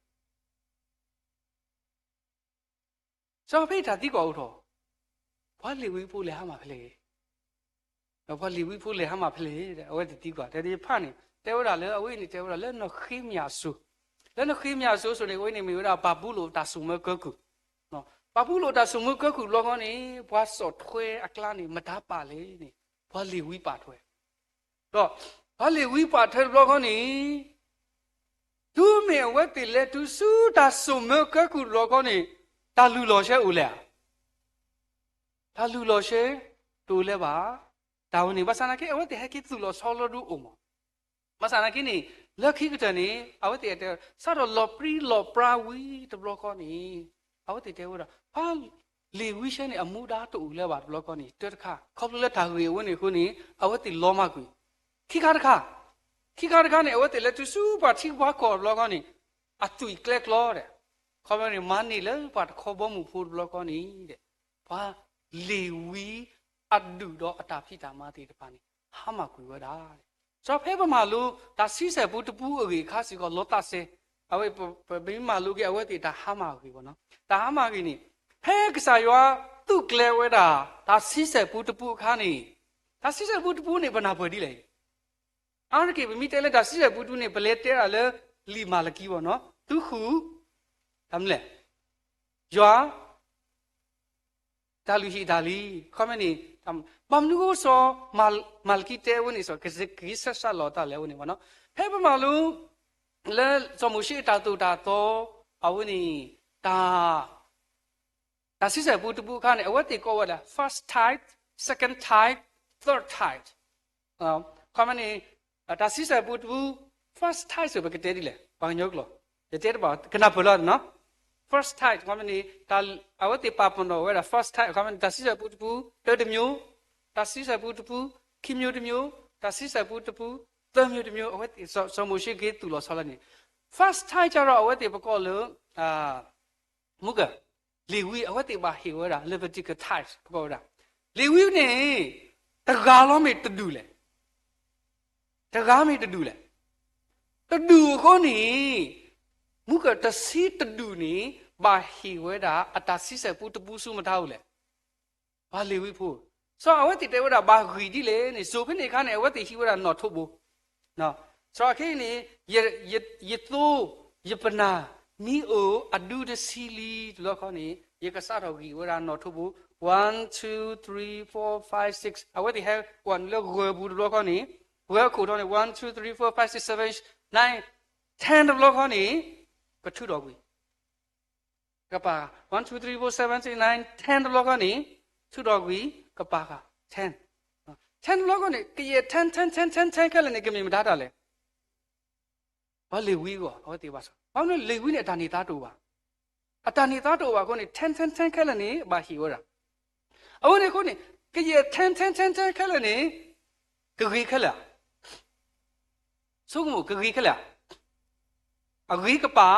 စီၤဖဲအံၤတၢ်သံကွၢ်အိၣ်ထီၣ်, ပှၤလ့ၤဝံဖိလဲၤဟါမၢ်ဖဲလဲၣ်, ဒီးပှၤလ့ၤဝံဖိလဲၤဟါမၢ်ဖဲလဲၣ်, အဝဲသ့ၣ်သံကွၢ် တဲဖးန့ၣ် တဲဝဲဒၣ်လၢ အဝဲအံၤန့ၣ် တဲဝဲဒၣ်လၢနီၢ်ဃ့မယၤစိၤ, လၢနီၢ်ဃ့မယၤစိၤစိၤန့ၣ် အဝဲန့ၣ်မ့ၢ်ဝဲဒၣ် ဘၤဘူလိၣ်တၢ်စိာ်မၢကၢကုၢ်, ဘၤဘူလိၣ်တၢ်စိာ်မၢကၢကုၢ်ဘျီဃီန့ၣ် ပှၤစိာ်ထွဲအကျါန့ၣ် မတၤပာ်လဲၣ်န့ၣ် ပှၤလ့ၤဝံပာ်ထွဲ ဒီးပှၤလ့ၤဝံပာ်ထွဲတဘျီဃီန့ၣ် တုၤမ့ၢ်အဝဲသ့ၣ်လဲၤတုၤဆူတၢ်စိာ်မၢကၢကုၢ်တဘျီဃီန့ၣ် တၢ်လုၢ်လီၢ်ရှဲအိၣ်လဲၣ်ဧါ, တၢ်လုၢ်လီၢ်ရှဲ တအိၣ်လၢၤဘၣ်. တၢ်ဝဲန့ၣ် ဘၣ်ဆၣ်သနာ်က့ အဝဲသ့ၣ်ဟဲက့ၤသူၣ်လီၤဆီလီၤဒုးအိၣ်မး, ဘၣ်ဆၣ်သနာ်က့န့ၣ် လၢခံကတၢၢ်န့ၣ် အဝဲသ့ၣ်တဲ စးထီၣ်လီၤပြံလီၤပြါဝံၤတဘျီဃီန့ၣ် အဝဲသ့ၣ်တဲဝဲဒၣ် ပှၤလ့ၤဝံဆဲန့ၣ် အမူဒါတအိၣ်လၢၤဘၣ်တဘျီဃီန့ၣ် တၢတခါ ခီဖျိလၢတၢ်ဂ့ၢ်အဝဲန့ၣ်အဃိန့ၣ် အဝဲသ့ၣ်လီၤမၢ်ကွံာ် ခံခါတခါ ခံခါတခါန့ၣ် အဝဲသ့ၣ်လဲၤတုၤဆူပှၤထံပှၤကီၢ်တဘျီဃီန့ၣ် အသွံၣ်ကျဲကျီဒီး ခီဖျိန့ၣ် မၤန့ၢ်လၢပှၤတခီဘီမုၢ်ဖိတဘျီဃီန့ၣ်ဒီး ပှၤလ့ၤဝံအဒူၣ်ဒီးအတၢ်ဖံးတၢ်မၤသ့ၣ်တဖၣ်န့ၣ် ဟါမၢ်ကွံာ်ဝဲဒၣ်. ဒီးဖဲပမၤလိ တၢ်ဆံဆဲၣ်ပူတပူအဂ့ၢ်အခါစ့ၢ်ကီး လီၤသးစဲ အဝဲ ပမ့ၢ်မၤလိက့ၤ အဝဲသ့ၣ်တၢ်ဟါမၢ်အဂ့ၢ်ဘၣ်နီၤ တၢ်ဟါမၢ်အဂ့ၢ်န့ၣ် ဖဲကစၢ်ယွၤသူၣ်ကျဲၤဝဲဒၣ် တၢ်ဆံဆဲၣ်ပူတပူအခါန့ၣ် တၢ်ဆံဆဲၣ်ပူတပူန့ၣ် ပနၢ်ပၢၢ်ဒ်လဲၣ် အါတက့ၢ် ပမ့ၢ်တဲလၢတၢ်ဆံဆဲၣ်ပူတပူန့ၣ် ပလဲၤတဲဒၣ်လၢလံာ်မၤလကံဘၣ်နီၤ သုဃု တၢ်မနုၤလဲၣ် ယွၤ တၢ်လုၢ်ဟံၣ်တၢ်လံ ခီမ့ၢ်န့ၣ် ဘၣ်မနုၤအဃိစီၤ မၤလကံတဲဝဲန့ၣ် စီၤကဂ့ၤဆၢစးလီၤတၢ်လဲၣ်ဝဲန့ၣ်ဘၣ်နီၤ ဖဲပမၤလိ လၢစီၤမိၤၡ့အတၢ်သိၣ်တၢ်သီ အဝဲန့ၣ် တၢ် တၢ်ဆံဆဲၣ်ပူတပူအခါန့ၣ် အဝဲသ့ၣ်ကိးဝဲဒၣ် first tithe, second tithe, third tithe ခီမ့ၢ်န့ၣ် တၢ်ဆံဆဲၣ်ပူတပူ first tithe စ့ၢ် ပကတဲဒ်လဲၣ် ပှၤကညီကျိာ် ယတဲတဘၣ် ကနၢ်ပၢၢ်လီၤနီၤ first tithe ခီမ့ၢ်န့ၣ် အဝဲသ့ၣ်ပာ်ပနီၣ်ဝဲဒၣ် first tithe ခီမ့ၢ်န့ၣ် တၢ်ဆံဆဲၣ်ပူတပူ တၢတမျိုး တၢ်ဆံဆဲၣ်ပူတပူ ခံမျိုးတမျိုး တၢ်ဆံဆဲၣ်ပူတပူ သၢမျိုးတမျိုး အဝဲသ့ၣ် စီၤမိၤၡ့က့ၤသူၣ်လီၤဆီလီၤန့ၣ် first tithe ကဒီး အဝဲသ့ၣ်ပကိးလၢ မုၢ်က လ့ၤဝံ အဝဲသ့ၣ်ဘၣ်ဟ့ၣ်ဝဲဒၣ် Levitical tithe ပကိးဝဲဒၣ် လ့ၤဝံန့ၣ် တဂၤလီၤမ့ၢ်တဒူၣ်လဲၣ် တဂၤမ့ၢ်တဒူၣ်လဲၣ် တဒူၣ်အဃိန့ၣ် မုၢ်ကတဆံတဒူၣ်န့ၣ် ဘၣ်ဟ့ၣ်ဝဲဒၣ် အတၢ်ဆံဆဲၣ်ပူတပူဆူမတၤအိၣ်လဲၣ် ပှၤလ့ၤဝံဖိ စီၤအဝဲသ့ၣ်တဲဝဲဒၣ် ဘၣ်ဂံၢ်ဒ်လဲၣ်န့ၣ် စိၤဖဲန့ၣ်အခါန့ၣ် အဝဲသ့ၣ်ဟံးဝဲဒၣ်နီၣ်ထိးဘိ စီၤအခဲအံၤန့ၣ် ယသိ ယပနၢ် မ့ၢ်အိၣ်အဒူတဆံလံတဘျီဃီန့ၣ် ယကစးထီၣ်ဂံၢ်ဝဲဒၣ်နီၣ်ထိးဘိ one two three four five six အဝဲသ့ၣ်ဟဲကွၢ်နုာ်လၢဂၢၤပူၤတဘျီဃီန့ၣ် ဂၢၤအခိၣ်ထီၣ်န့ၣ် one two three four five six seven eight nine ten တဘျီဃီန့ၣ် ကထုးထီၣ်ကွံာ် ကပာ် one two three four seven eight nine ten တဘျီဃီန့ၣ် ထုးထီၣ်ကွံာ် ကပာ်ဃာ် ten ten တဘျီဃီန့ၣ် ကယဲၢ် ten ten ten ten ten ခဲလၢာ်န့ၣ် ကမ့ၢ်မတၤတၢ်လဲၣ် ပှၤလ့ၤဝံအဂီၢ် အဝဲသ့ၣ်ဘၣ်ဆၣ် ဘၣ်မနုၤလ့ၤဝံန့ၣ် အတၢ်န့ၢ်သါတအိၣ်ဘၣ် အတၢ်န့ၢ်သါတအိၣ်ဘၣ်အဃိန့ၣ် ten ten ten ခဲလၢာ်န့ၣ် ဘၣ်ဟ့ၣ်ဝဲဒၣ် အဝဲန့ၣ်အဃိန့ၣ် ကယဲၢ် ten ten ten ten ခဲလၢာ်န့ၣ် ကဂ့ၤခဲလၢာ်ဧါ ဆိကမိၣ် ကဂ့ၤခဲလၢာ်ဧါ အဂ့ၤကပၤ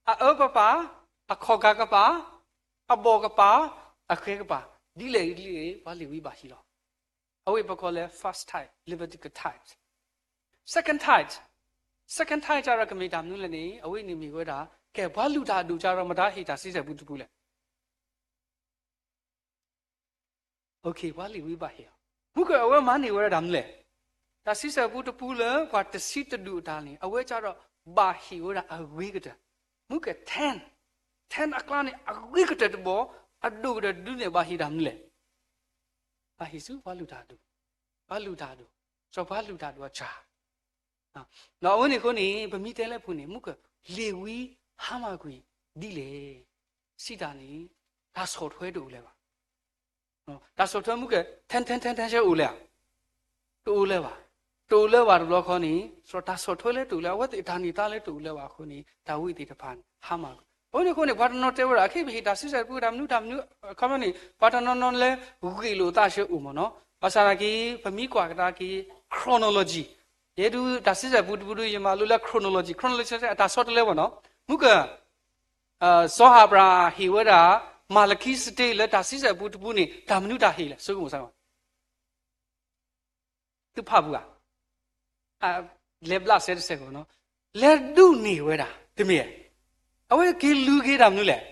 အအၢကပၤ အခီၣ်ကၢ်ကပၤ အဘီၣ်ကပၤ အဃဲကပၤ ဒ်လဲၣ်ဒ်လဲၣ် ပှၤလ့ၤဝံဘၣ်ဟ့ၣ်လီၤ အဝဲပကိးလၢ first tithe, Levitical tithe, second tithe, second tithe ကဒီးကမ့ၢ်တၢ်မနုၤလဲၣ်န့ၣ် အဝဲန့ၣ်မ့ၢ်ဝဲဒၣ် ကဲ ပှၤလုၢ်တၢ်အဒူၣ်ကဒီး မတၤဟ့ၣ်တၢ်ဆံဆဲၣ်ပူတပူလဲၣ် ပှၤလ့ၤဝံဘၣ်ဟ့ၣ်လီၤ မုၢ်က အဝဲမၤန့ၢ်ဝဲဒၣ်တၢ်မနုၤလဲၣ် တၢ်ဆံဆဲၣ်ပူတပူလၢပှၤတဆံတဒူၣ်အတၢ်န့ၣ် အဝဲကဒီးဘၣ်ဟ့ၣ်ဝဲဒၣ်အဂ့ၤကတၢၢ် မုၢ်က ten ten အကျါန့ၣ် အဂ့ၤကတၢၢ်တဘီ အဒိၣ်ကတၢၢ်တဒုန့ၣ် ဘၣ်ဟ့ၣ်တၢ်မနုၤလဲၣ် ဘၣ်ဟ့ၣ်ဆူပှၤလုၢ်တၢ်အဒူၣ် ပှၤလုၢ်တၢ်အဒူၣ် စီၤပှၤလုၢ်တၢ်အဒူၣ်အစှၤ ဒီးအဝဲန့ၣ်အဃိန့ၣ် ပမ့ၢ်တဲလၢပူၤန့ၣ် မုၢ်က လ့ၤဝံဟါမၢ်ကွံာ်ဒ်လဲၣ် စံးတၢ်န့ၣ် တၢ်ဆီၣ်ထွဲတအိၣ်လၢၤဘၣ် တၢ်ဆီၣ်ထွဲမုၢ်က ten ten ten ten အိၣ်လၢၤဧါ တအိၣ်လၢၤဘၣ် တအိၣ်လၢၤဘၣ်တဘျီဃီန့ၣ် စီၤတၢ်ဆီၣ်ထွဲလၢတအိၣ်လၢၤ အဝဲသ့ၣ်တၢ်န့ၢ်သါလၢတအိၣ်လၢၤဘၣ်အဃိန့ၣ် တၢ်ဝံသ့ၣ်တဖၣ်န့ၣ် ဟါမၢ်ကွံာ် အဝဲန့ၣ်အဃိန့ၣ် ပှၤတနီၤတဲဝဲဒၣ် အခဲအံၤပဟ့ၣ်တၢ်ဆံဆဲၣ်ပူတၢ်မနုၤတၢ်မနုၤ အခီပညီန့ၣ် ပှၤတနီၤနီၤလၢ ဂ့ၢ်လိာ်သးဆၢအိၣ်မ့ၢ်နီၤ ဘၣ်ဆၣ်သနာ်က့ ပမ့ၢ်ကွၢ်ကဒါက့ၤ chronology ယဲဒုးတၢ်ဆံဆဲၣ်ပူတပူဒုး ယမၤလိလၢ chronology, chronology အတၢ်ဆီတလဲဘၣ်နီၤ မုၢ်က စီၤအၤဘြၤဟၣ်ဟ့ၣ်ဝဲဒၣ် မၤလကံစတ့လၢတၢ်ဆံဆဲၣ်ပူတပူန့ၣ် တၢ်မနုၤတၢ်ဟ့ၣ်လဲၣ် ဆိကမိၣ်စ့ၢ်ကီး သုဖးပူၤဧါ လဲၤဘျးစဲတစဲးကီးနီၤ လဲၤဒုးန့ၢ်ဝဲဒၣ် တမ့ၢ်ဧါ အဝဲက့ၤလူၤက့ၤတၢ်မနုၤလဲၣ်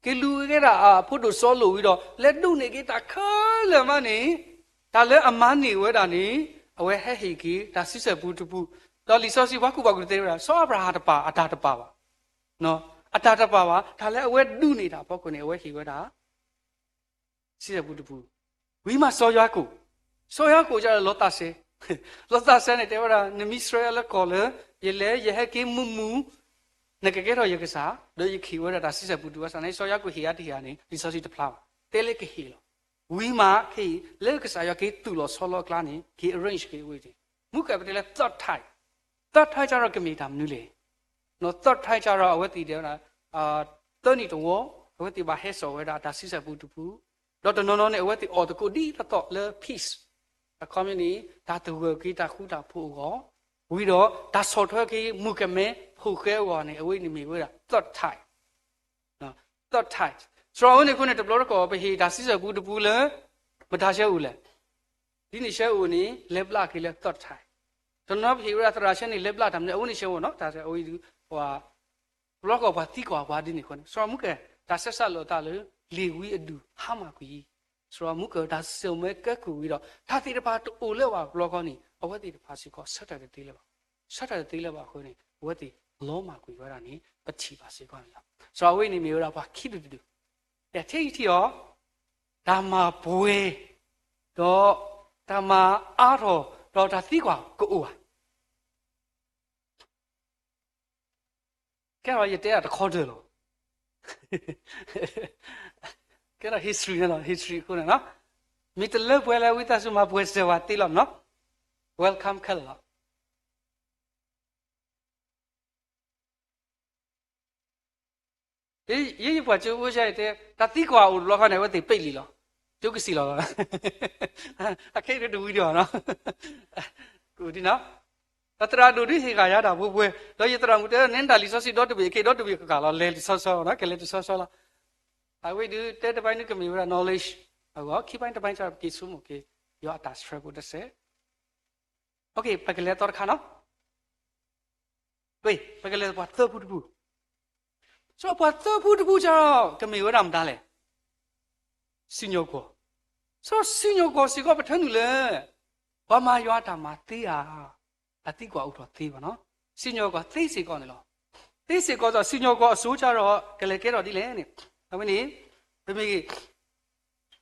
က့ၤလူၤက့ၤဒၣ်အဖိဒိၣ်စီၤလိာ်ဝံၤဒီး လဲၤဒုးန့ၢ်က့ၤတၢ်ခဲလၢာ်မးန့ၣ် တၢ်လၢအမၤန့ၢ်ဝဲဒၣ်န့ၣ် အဝဲဟဲဟ့ၣ်က့ၤတၢ်ဆံဆဲၣ်ပူတပူ ဒီးလံာ်စီဆှံပှၤကူၣ်ဘၣ်ကူၣ်သ့ဝဲဒၣ် စီၤအၤဘြၤဟၣ်တပာ်အတၢ်တပာ်ဘၣ် အတၢ်တပာ်ဘၣ် တၢ်လၢအဝဲဒုးန့ၢ်တၢ်အဖီခိၣ်န့ၣ် အဝဲဟ့ၣ်ဝဲဒၣ် ဆံဆဲၣ်ပူတပူ ဝံၤမးစီၤယၤကိာ် စီၤယၤကိာ်ကဒီးလီၤသးစဲ လီၤသးစဲန့ၣ် တဲဝဲဒၣ် နမ့ၢ်ဆှၢယၤလၢကီၢ်လၢ ယလဲၤယဟဲက့ၤမုာ်မုာ် နကကဲထီၣ်ယကစၢ် ဒီးယကဟ့ၣ်ဝဲဒၣ်တၢ်ဆံဆဲၣ်ပူတပူ ဘၣ်ဆၣ်န့ၣ် စီၤယၤကိာ်ဟ့ၣ်ဧါတဟ့ၣ်ဧါန့ၣ် လံာ်စီဆှံတဖျါဘၣ် တဲလၢကဟ့ၣ်လီၤ ဝံၤမးခဲအံၤ လၢကစၢ်ယွၤက့ၤသူၣ်လီၤဆီလီၤအကျါန့ၣ် က့ၤ arrange က့ၤဝဲန့ၣ် မူကပတဲလၢ third type, third type ကဒီးကမ့ၢ်တၢ်မနုၤလဲၣ်. နီၢ် third type ကဒီးအဝဲသ့ၣ်ဒဲဝဲဒၣ် သၢနံၣ်တဝီ အဝဲသ့ၣ်ဘၣ်ဟဲစိာ်ဝဲဒၣ်အတၢ်ဆံဆဲၣ်ပူတပူ, ဒီးတနီၤနီၤန့ၣ် အဝဲသ့ၣ်အီၣ်သကိးဒ်သိးသိးလၢ peace အခီပညီန့ၣ် တၢ်သဂၢၢ်က့ၤတၢ်ဃူတၢ်ဖိးအဂီၢ်, ဝံၤဒီးတၢ်ဆီၣ်ထွဲက့ၤမူကမဲဖိဃဲအဂီၢ်န့ၣ် အဝဲန့ၣ်မ့ၢ်ဝဲဒၣ် third type, third type. စရီအဝဲန့ၣ်အဃိန့ၣ် တဘျီတခီၣ် ပဟ့ၣ်တၢ်ဆံဆဲၣ်ပူတပူလၢ မတၤဆှၢအိၣ်လဲၣ်. ဒ်န့ၣ်ဆှၢအိၣ်န့ၣ် လဲၤဘျးက့ၤလၢ third type. တနီၤပဟ့ၣ်ဝဲဒၣ်သရၣ်ဆှၢန့ၣ် လဲၤဘျးတၢ်မနုၤ အဝဲန့ၣ်ဆှၢအိၣ်နီၢ် တၢ်ဆှၢအဝဲဒုး ပှၤ တဘျီတခီၣ်ပှၤသံကွၢ်ပှၤဒ်န့ၣ်အဃိန့ၣ် စရီမူက တၢ်ဆဲးစးလိာ်အသးလၢ လ့ၣ်ဝံအဒူၣ်ဟါမၢ်ကွံာ် စရီမူက တၢ်စံၣ်စိၤမ့ၢ်ကဲကုၢ်ဝံၤဒီး တၢ်သ့ၣ်တဖၣ်တအိၣ်လၢၤဘၣ်တဘျီဃီန့ၣ် အဝဲသ့ၣ်တဖၣ်စ့ၢ်ကီး ဆၢထၢၣ်တသ့လၢၤဘၣ်, ဆၢထၢၣ်တသ့လၢၤဘၣ်အဃိန့ၣ် အဝဲသ့ၣ်လီၤမၢ်ကွံာ်ဝဲဒၣ်န့ၣ် ပထံၣ်ဘၣ်စ့ၢ်ကီးန့ၣ်လီၤ. စရီအဝဲန့ၣ်မ့ၢ်ဝဲဒၣ်ပှၤခံဒူၣ်တဒူၣ်, ယထံၣ်ထံၣ်အီၤ တၢ်မၤပှဲၤ ဒီးတၢ်မၤအါထီၣ် ဒီးတၢ်သံကွၢ်ကအိၣ်ဧါ. ကဲထီၣ်ယတဲဒၣ်တခီတၢၢ်လီၤ. ကဲထီၣ် history န့ၣ်လီၤ, history အဃိန့ၣ်လီၤ. မ့ၢ်တလၢပှဲၤလၢဝံသးစူၤမၤပှဲၤစၢၤဝဲသ့လီၤနီၢ်, welcome ခဲလၢာ်လီၤ. ယဲယပှၤကၠိဖိဆဲတဲ တၢ်သံကွၢ်အိၣ်တဘျီဃီန့ၣ် အဝဲသ့ၣ်ပ့ၢ်လံလီၤ, ကၠိကစံၣ်လီၤလီၤ. အခဲအံၤတဝံၤဒီးနီၢ်, ကဒ်နီၢ်, ဒီးသရၣ်ဒိၣ်ဒုးဟ့ၣ်ဂၤယၤတၢ်ပှဲၤပှဲၤ, ဒီးယသရၣ်မုၣ်တဲ နတၢ်လံာ်စီဆှံဒီတဘ့ၣ် အခဲအံၤဒီတဘ့ၣ်ဃၣ်ဃၣ်လီၤ, လဲၤလံာ်စီဆှံလီၤ, ကလဲၤလံာ်စီဆှံလီၤ. အဝဲဒုးတဲတဘျီန့ၣ်ကမ့ၢ်ဝဲဒၣ် knowledge အဂီၢ်, ခံပိုင်းတပိုင်း ကပက့ၤဆိကမိၣ်က့ၤ ယွၤအတၢ်ဆှၢဖိတစဲး. ပကလဲၤသီတခါနီၢ်, ပကလဲၤပှၤသၢဖုတဖု. စရီပှၤသၢဖုတဖုကဒီး ကမ့ၢ်ဝဲဒၣ်မတၤလဲၣ်. စံၣ်ညီၣ်ကွီၢ်, စရီစံၣ်ညီၣ်ကွီၢ်စ့ၢ်ကီးပထၢနုာ်လၢ ပှၤမၤယွၤအတၢ်မၤသ့ဧါ, အသံကွၢ်အိၣ်ထီၣ်သ့ဘၣ်နီၢ်, စံၣ်ညီၣ်ကွီၢ်သ့စ့ၢ်ကီးန့ၣ်လီၤ. သ့စ့ၢ်ကီးဒီး စံၣ်ညီၣ်ကွီၢ်အစိကဒီး ကလဲၤကဲထီၣ်ဒ်လဲၣ်န့ၣ်, အဝဲန့ၣ် ပမ့ၢ်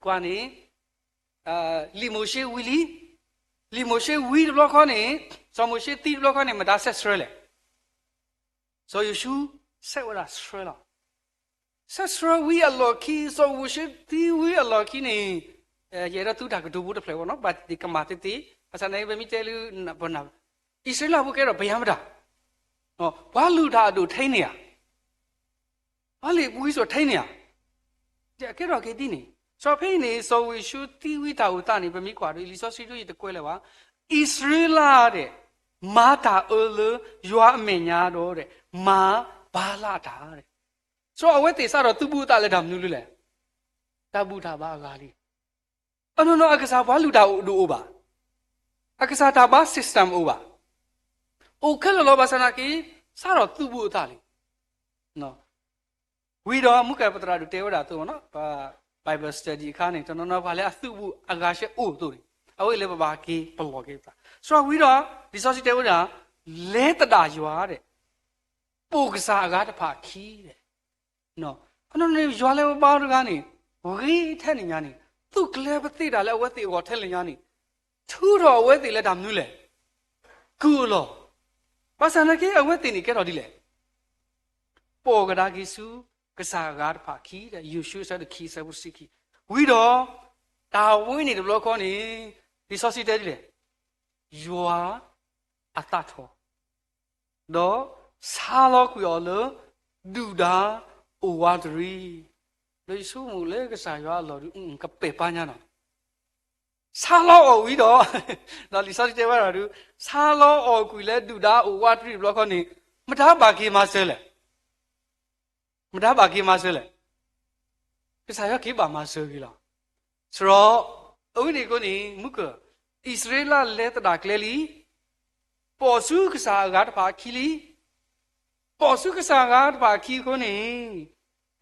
ကွၢ်န့ၣ် လံာ်မိၤၡ့ဝံလံ, လံာ်မိၤၡ့ဝံတဘျီဃီန့ၣ်, စီၤမိၤၡ့သံတဘျီဃီန့ၣ် မတၤဆဲးဆှၢလဲၣ်. စီၤယိၤၡူဆဲးဝဲဒၣ်ဆှၢလီၤ. ဆဲးဆှၢဝံအလီၢ်ခံ, စီၤမိၤၡ့သံဝံအလီၢ်ခံန့ၣ်, ယအဲၣ်ဒိးသူတၢ်ကတိၤဖိတဖျၢၣ်ဘၣ်နီၢ်, ဘၣ်သ့ၣ်ကမၣ်သ့သ့, ဘၣ်ဆၣ်န့ၣ် ပမ့ၢ်တဲလၢ ပနၢ်, အံၣ်စရ့လးဖိကဲထီၣ်ပယါမတၤ, ပှၤလုၢ်တၢ်အဒိၣ်ထဲန့ၣ်ဧါ, ပှၤလုၢ်ပှံစိာ်ထဲန့ၣ်ဧါ, ကဲထီၣ်က့ၤဒ်န့ၣ်, စီၤဖဲအံၤန့ၣ် စီၤမိၤၡ့သံဝံတၢ်အိၣ်သးန့ၣ် ပမ့ၢ်ကွၢ်ဒီး လံာ်စီဆှံဒ်အံၤတကွဲးလၢၤဘၣ်, အံၣ်စရ့လးဒဲး မၤတၢ်အၢလၢယွၤအမဲာ်ညါဒီးဒဲး မၤဘၤလးအတၢ်ဒဲး, စရီအဝဲသ့ၣ်စးထီၣ်သုးဘူးအသးလၢတၢ်မနုၤလၢလဲၣ်, တၢ်ဘူၣ်တၢ်ဘါအဂၤလံ. အနီၢ်နီၢ်အကစၢ်ပှၤလုၢ်တၢ်အဒိၣ်အိၣ်ဘၣ်, အကစၢ်တၢ်ဘါ system အိၣ်ဘၣ်, အိၣ်ခဲလၢာ်လီၤ. ဘၣ်ဆၣ်သနာ်က့ စးထီၣ်သုးဘူးအသးလံ. ဝံၤဒီးမူကပသရၣ်ဒိၣ်တဲဝဲဒၣ်အသိးနီၢ်, Bible study အခါန့ၣ် တနီၤနီၤပှၤလၢအသုးဘူးအဂၤရှဲအိၣ်အသိးန့ၣ်, အဝဲအံၤလၢပဘၣ်က့ၤပလီၢ်က့ၤပသး, စရီဝံၤဒီး လံာ်စီဆှံတဲဝဲဒၣ်, လဲၤသဒၣ်ယွၤဒဲး ပိာ်ကစၢ်အဂၤတဖၣ်အခံဒဲး အနီၢ်နီၢ်န့ၣ် ယွၤလၢပဘါတဂၤန့ၣ်, ဂ့ၤထဲန့ၣ်ညါန့ၣ်, သူၣ်ကျဲၤပသ့ၣ်တၢ်လၢအဝဲသ့ၣ်အဂီၢ်ထဲလၢညါန့ၣ်, ထုးထီၣ်အဝဲသ့ၣ်လၢတၢ်မနုၤလဲၣ်, ကုၢ်အလီၢ်, ဘၣ်ဆၣ်သနာ်က့ အဝဲသ့ၣ်န့ၣ်ကဲထီၣ်ဒ်လဲၣ်, ပိာ်ကဒါက့ၤဆူ ကစၢ်အဂၤတဖၣ်အခံဒီး ယိၤၡူအဆၢဒိၣ်ခံ အဆၢဖိတဆံခံ, ဝံၤဒီး တၢ်ဝဲန့ၣ်တဘျီဃီန့ၣ်, လံာ်စီဆှံတဲဒ်လဲၣ်, ယွၤအသးထီၣ် ဒီးဆါလီၤကွံာ်အီၤလၢ ဒုၣ်ဒါအိၣ်ဝးတရံး, ဒီးယဆိကမိၣ်လၢကစၢ်ယွၤအလီၢ်ဒုး ကပဲာ်ပာ်ညါနီၤ, ဆါလီၤအီၤဝံၤဒီး, ဒီးလံာ်စီဆှံတဲဝဲဒၣ်ဒုး, ဆါလီၤအီၤကွံာ်လၢဒုၣ်ဒါအိၣ်ဝးတရံးတဘျီဃီန့ၣ်, မတၤဘၣ်က့ၤမၤစၢၤလဲၣ် မတၤဘၣ်က့ၤမၤစၢၤလဲၣ်. ကစၢ်ယွၤက့ၤဘၣ်မၤစၢၤက့ၤလီၤ. စရီ, အဝဲန့ၣ်အဃိန့ၣ် မူက, အံၣ်စရ့လးလဲၤသဒၣ်ကျဲလံ, ပိာ်ဆူကစၢ်အဂၤတဖၣ်အခံလံ, ပိာ်ဆူကစၢ်အဂၤတဖၣ်အခံအဃိန့ၣ်,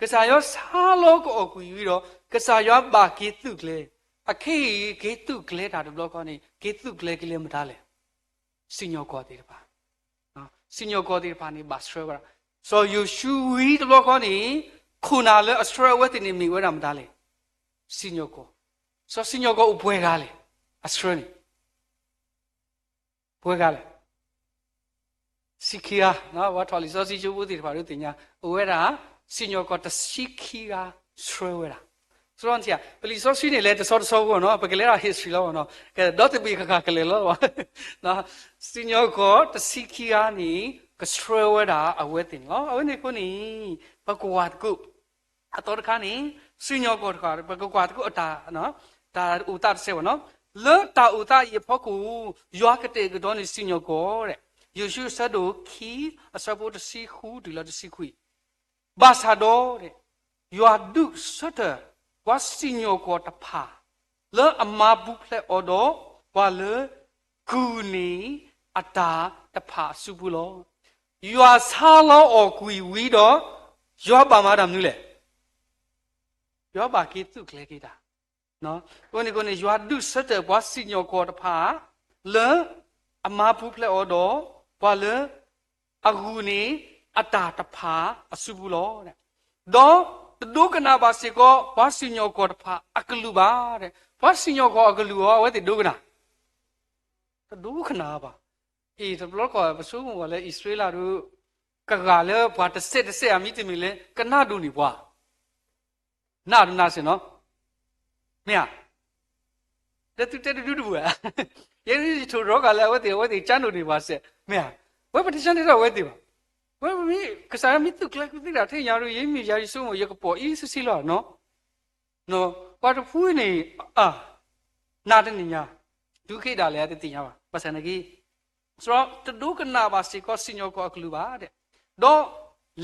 ကစၢ်ယွၤဆါလီၤကအီၣ်ကွံာ်ဝံၤဒီး ကစၢ်ယွၤဘၣ်က့ၤသုးကျဲၤ, အခဲအံၤက့ၤသုးကျဲၤတၢ်တဘျီဃီန့ၣ် က့ၤသုးကျဲၤက့ၤလၢမတၤလဲၣ်. စံၣ်ညီၣ်ကွီၢ်သ့ၣ်တဖၣ်, စံၣ်ညီၣ်ကွီၢ်သ့ၣ်တဖၣ်န့ၣ် ဘၣ်ဆှၢဝဲဒၣ်, စီၤယိၤၡူဝံၤတဘျီဃီန့ၣ်, ခိၣ်နၢ်လၢအဆှၢအဝဲသ့ၣ်န့ၣ်မ့ၢ်ဝဲဒၣ်မတၤလဲၣ်. စံၣ်ညီၣ်ကွီၢ်, စီၤစံၣ်ညီၣ်ကွီၢ်အိၣ်ပှဲၤဂၤလဲၣ်, အဆှၢန့ၣ် ပှဲၤဂၤလဲၣ်. ဆံခံဂၤ, ပှၤထီၣ်လံာ်စီဆှံကၠိဖိသ့ၣ်တဖၣ်ဒုးသ့ၣ်ညါ, အိၣ်ဝဲဒၣ် စံၣ်ညီၣ်ကွီၢ်တဆံခံဂၤဆှၢဝဲဒၣ်. စီၤ ပလံာ်စီဆှံန့ၣ် လဲၤတဆီတဆီဖိနီၤ, ပကလဲၤဒီး history လီၤနီၤ, ကဲ ဒီတဘ့ၣ်ဃၣ်ဃၣ်ကလဲၤလီၤ. စံၣ်ညီၣ်ကွီၢ်တဆံခံဂၤန့ၣ် ကဆှၢဝဲဒၣ်အဝဲသ့ၣ်န့ၣ်လီၤ. အဝဲန့ၣ်အဃိန့ၣ် ပကကွၢ်သကိး အသီတခါန့ၣ် စံၣ်ညီၣ်ကွီၢ်တခါ ပကကွၢ်သကိးအတၢ် တၢ်အိၣ်သးတစဲးဘၣ်နီၤ. လၢတၢ်အိၣ်သးအံၤအဖီခိၣ် ယွၤကတဲာ်ကတီၤန့ၢ်စံၣ်ညီၣ်ကွီၢ်ဒီး ယိၤၡူအဆၢဒိၣ်ခံ အဆၢဖိတဆံဃုတုၤလၢတဆံခွံ ဘၣ်ဆၣ်ဒီး ယွၤဒုးဆၢထၢၣ် ပှၤစံၣ်ညီၣ်ကွီၢ်တဖၣ် လၢအမၤပူၤဖျဲးအီၤဒီး ပှၤလၢ ကုၢ်န့ၢ်အတၢ်တဖၣ်အစုပူၤလီၤ. ယွၤဆါလီၤအီၤကွံာ်ဝံၤဒီး ယွၤဘၣ်မၤတၢ်မနုၤလဲၣ်. ယွၤဘၣ်က့ၤသုးကျဲၤက့ၤတၢ် အဃိန့ၣ် ယွၤဒုးဆၢထၢၣ်ပှၤစံၣ်ညီၣ်ကွီၢ်တဖၣ် လၢအမၤပူၤဖျဲးအီၤဒီး ပှၤလၢ အဂုာ်န့ၢ်အတၢ်တဖၣ်အစုပူၤလီၤ. ဒီးတဒိကနၣ်ဘၣ်စ့ၢ်ကီး ပှၤစံၣ်ညီၣ်ကွီၢ်တဖၣ်အကလုၢ်ဘၣ်. ပှၤစံၣ်ညီၣ်ကွီၢ်အကလုၢ်အီၤ အဝဲသ့ၣ်ဒိကနၣ် တဒိကနၣ်ဘၣ်. အံၤတဘျီတခီၣ် ပဆိကမိၣ်ဝဲလၢအံၣ်စရ့လးဒီး ကဂၤလၢပှၤတစဲးတစဲးအမံၤတမံၤလၢ ကနၣ်ဒိၣ်န့ၢ်ပှၤ နၢ်တနၢ်စ့ၢ်နီၤ, မ့ၢ်ဧါ. ဒီးသုတဲတဒုတဘူးဧါ. ယဲယထိၣ်ရီကၤလၢအဝဲသ့ၣ် အဝဲသ့ၣ်ကနၣ်ဒိၣ်န့ၢ်ပှၤစဲး မ့ၢ်ဧါ. ဝဲပတကနၣ်ဒိၣ်ထီၣ်အဝဲသ့ၣ်ဘၣ်. ဝဲမ့ၢ်ကစၢ်ယွၤမ့ၢ်သုးကျဲၤကသံတၢ်ထဲညါဒီး ယမ့ၢ်ယၤယဆိကမိၣ် ယကပိာ်အံၤဆံးဆံးလီၤနီၤ. ပှၤတဖုန့ၣ် နၢ်တနံၣ်ညါ ဒုးက့ၤဒၣ်လဲာ်တသ့ၣ်ညါဘၣ်. ဘၣ်ဆၣ်နာ်က့ စရီတဒိကနၣ်ဘၣ်စ့ၢ်ကီးစံၣ်ညီၣ်ကွီၢ်အကလုၢ်ဘၣ်ဒီး, ဒီး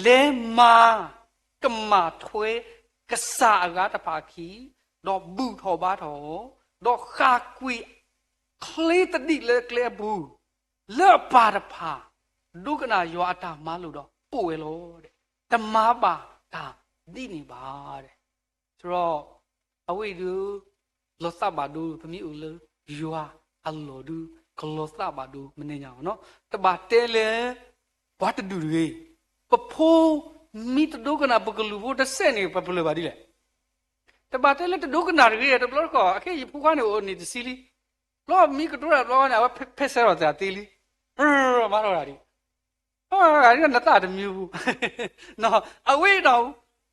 လဲၤမၤကမၣ်ထွဲကစၢ်အဂၤတဖၣ်အခံ, ဒီးဘူၣ်ထီၣ်ဘါထီၣ်, ဒီးဃၣ်ကွံာ်ချ့သဒံးလၢကျဲအပူၤ, လၢအပၢ်တဖၣ် ဒိကနၣ်ယွၤအတၢ်မၤလိာ်ဒီးအိၣ်ဝဲလီၤ. တမၤဘၣ်တၢ်ဒ်န့ၣ်ဘၣ်. စရီ အဝဲအံၤဒုး လီၤသးဘၣ်ဒိ ပမ့ၢ်အိၣ်လၢယွၤအလီၢ်ဒုး ကလီၤသးဘၣ်ဒိမနုၤညါနီၤ. တဘၣ်တဲလၢ ပှၤတဒူၣ်တဂ့ၤ, ပဖိမ့ၢ်တဒိကနၣ် ပကလုၢ်ဖိတစဲးန့ၣ် ပပလၢၢ်ဘၣ်ဒ်လဲၣ်. တဘၣ်တဲလၢတဒိကနၣ်တဂ့ၤ တဘျီတခီၣ် အခဲအံၤယဖိခွါန့ၣ်အိၣ်န့ၣ်တဆံလံ, ဘျီမ့ၢ်ကတိၤတၢ်တဘျီန့ၣ် အဝဲဖဲဆဲးထီၣ်သးသ့လံ, မၤထီၣ်တၢ်ဒံး နသးတမံၤဘူး, အဝဲဒီး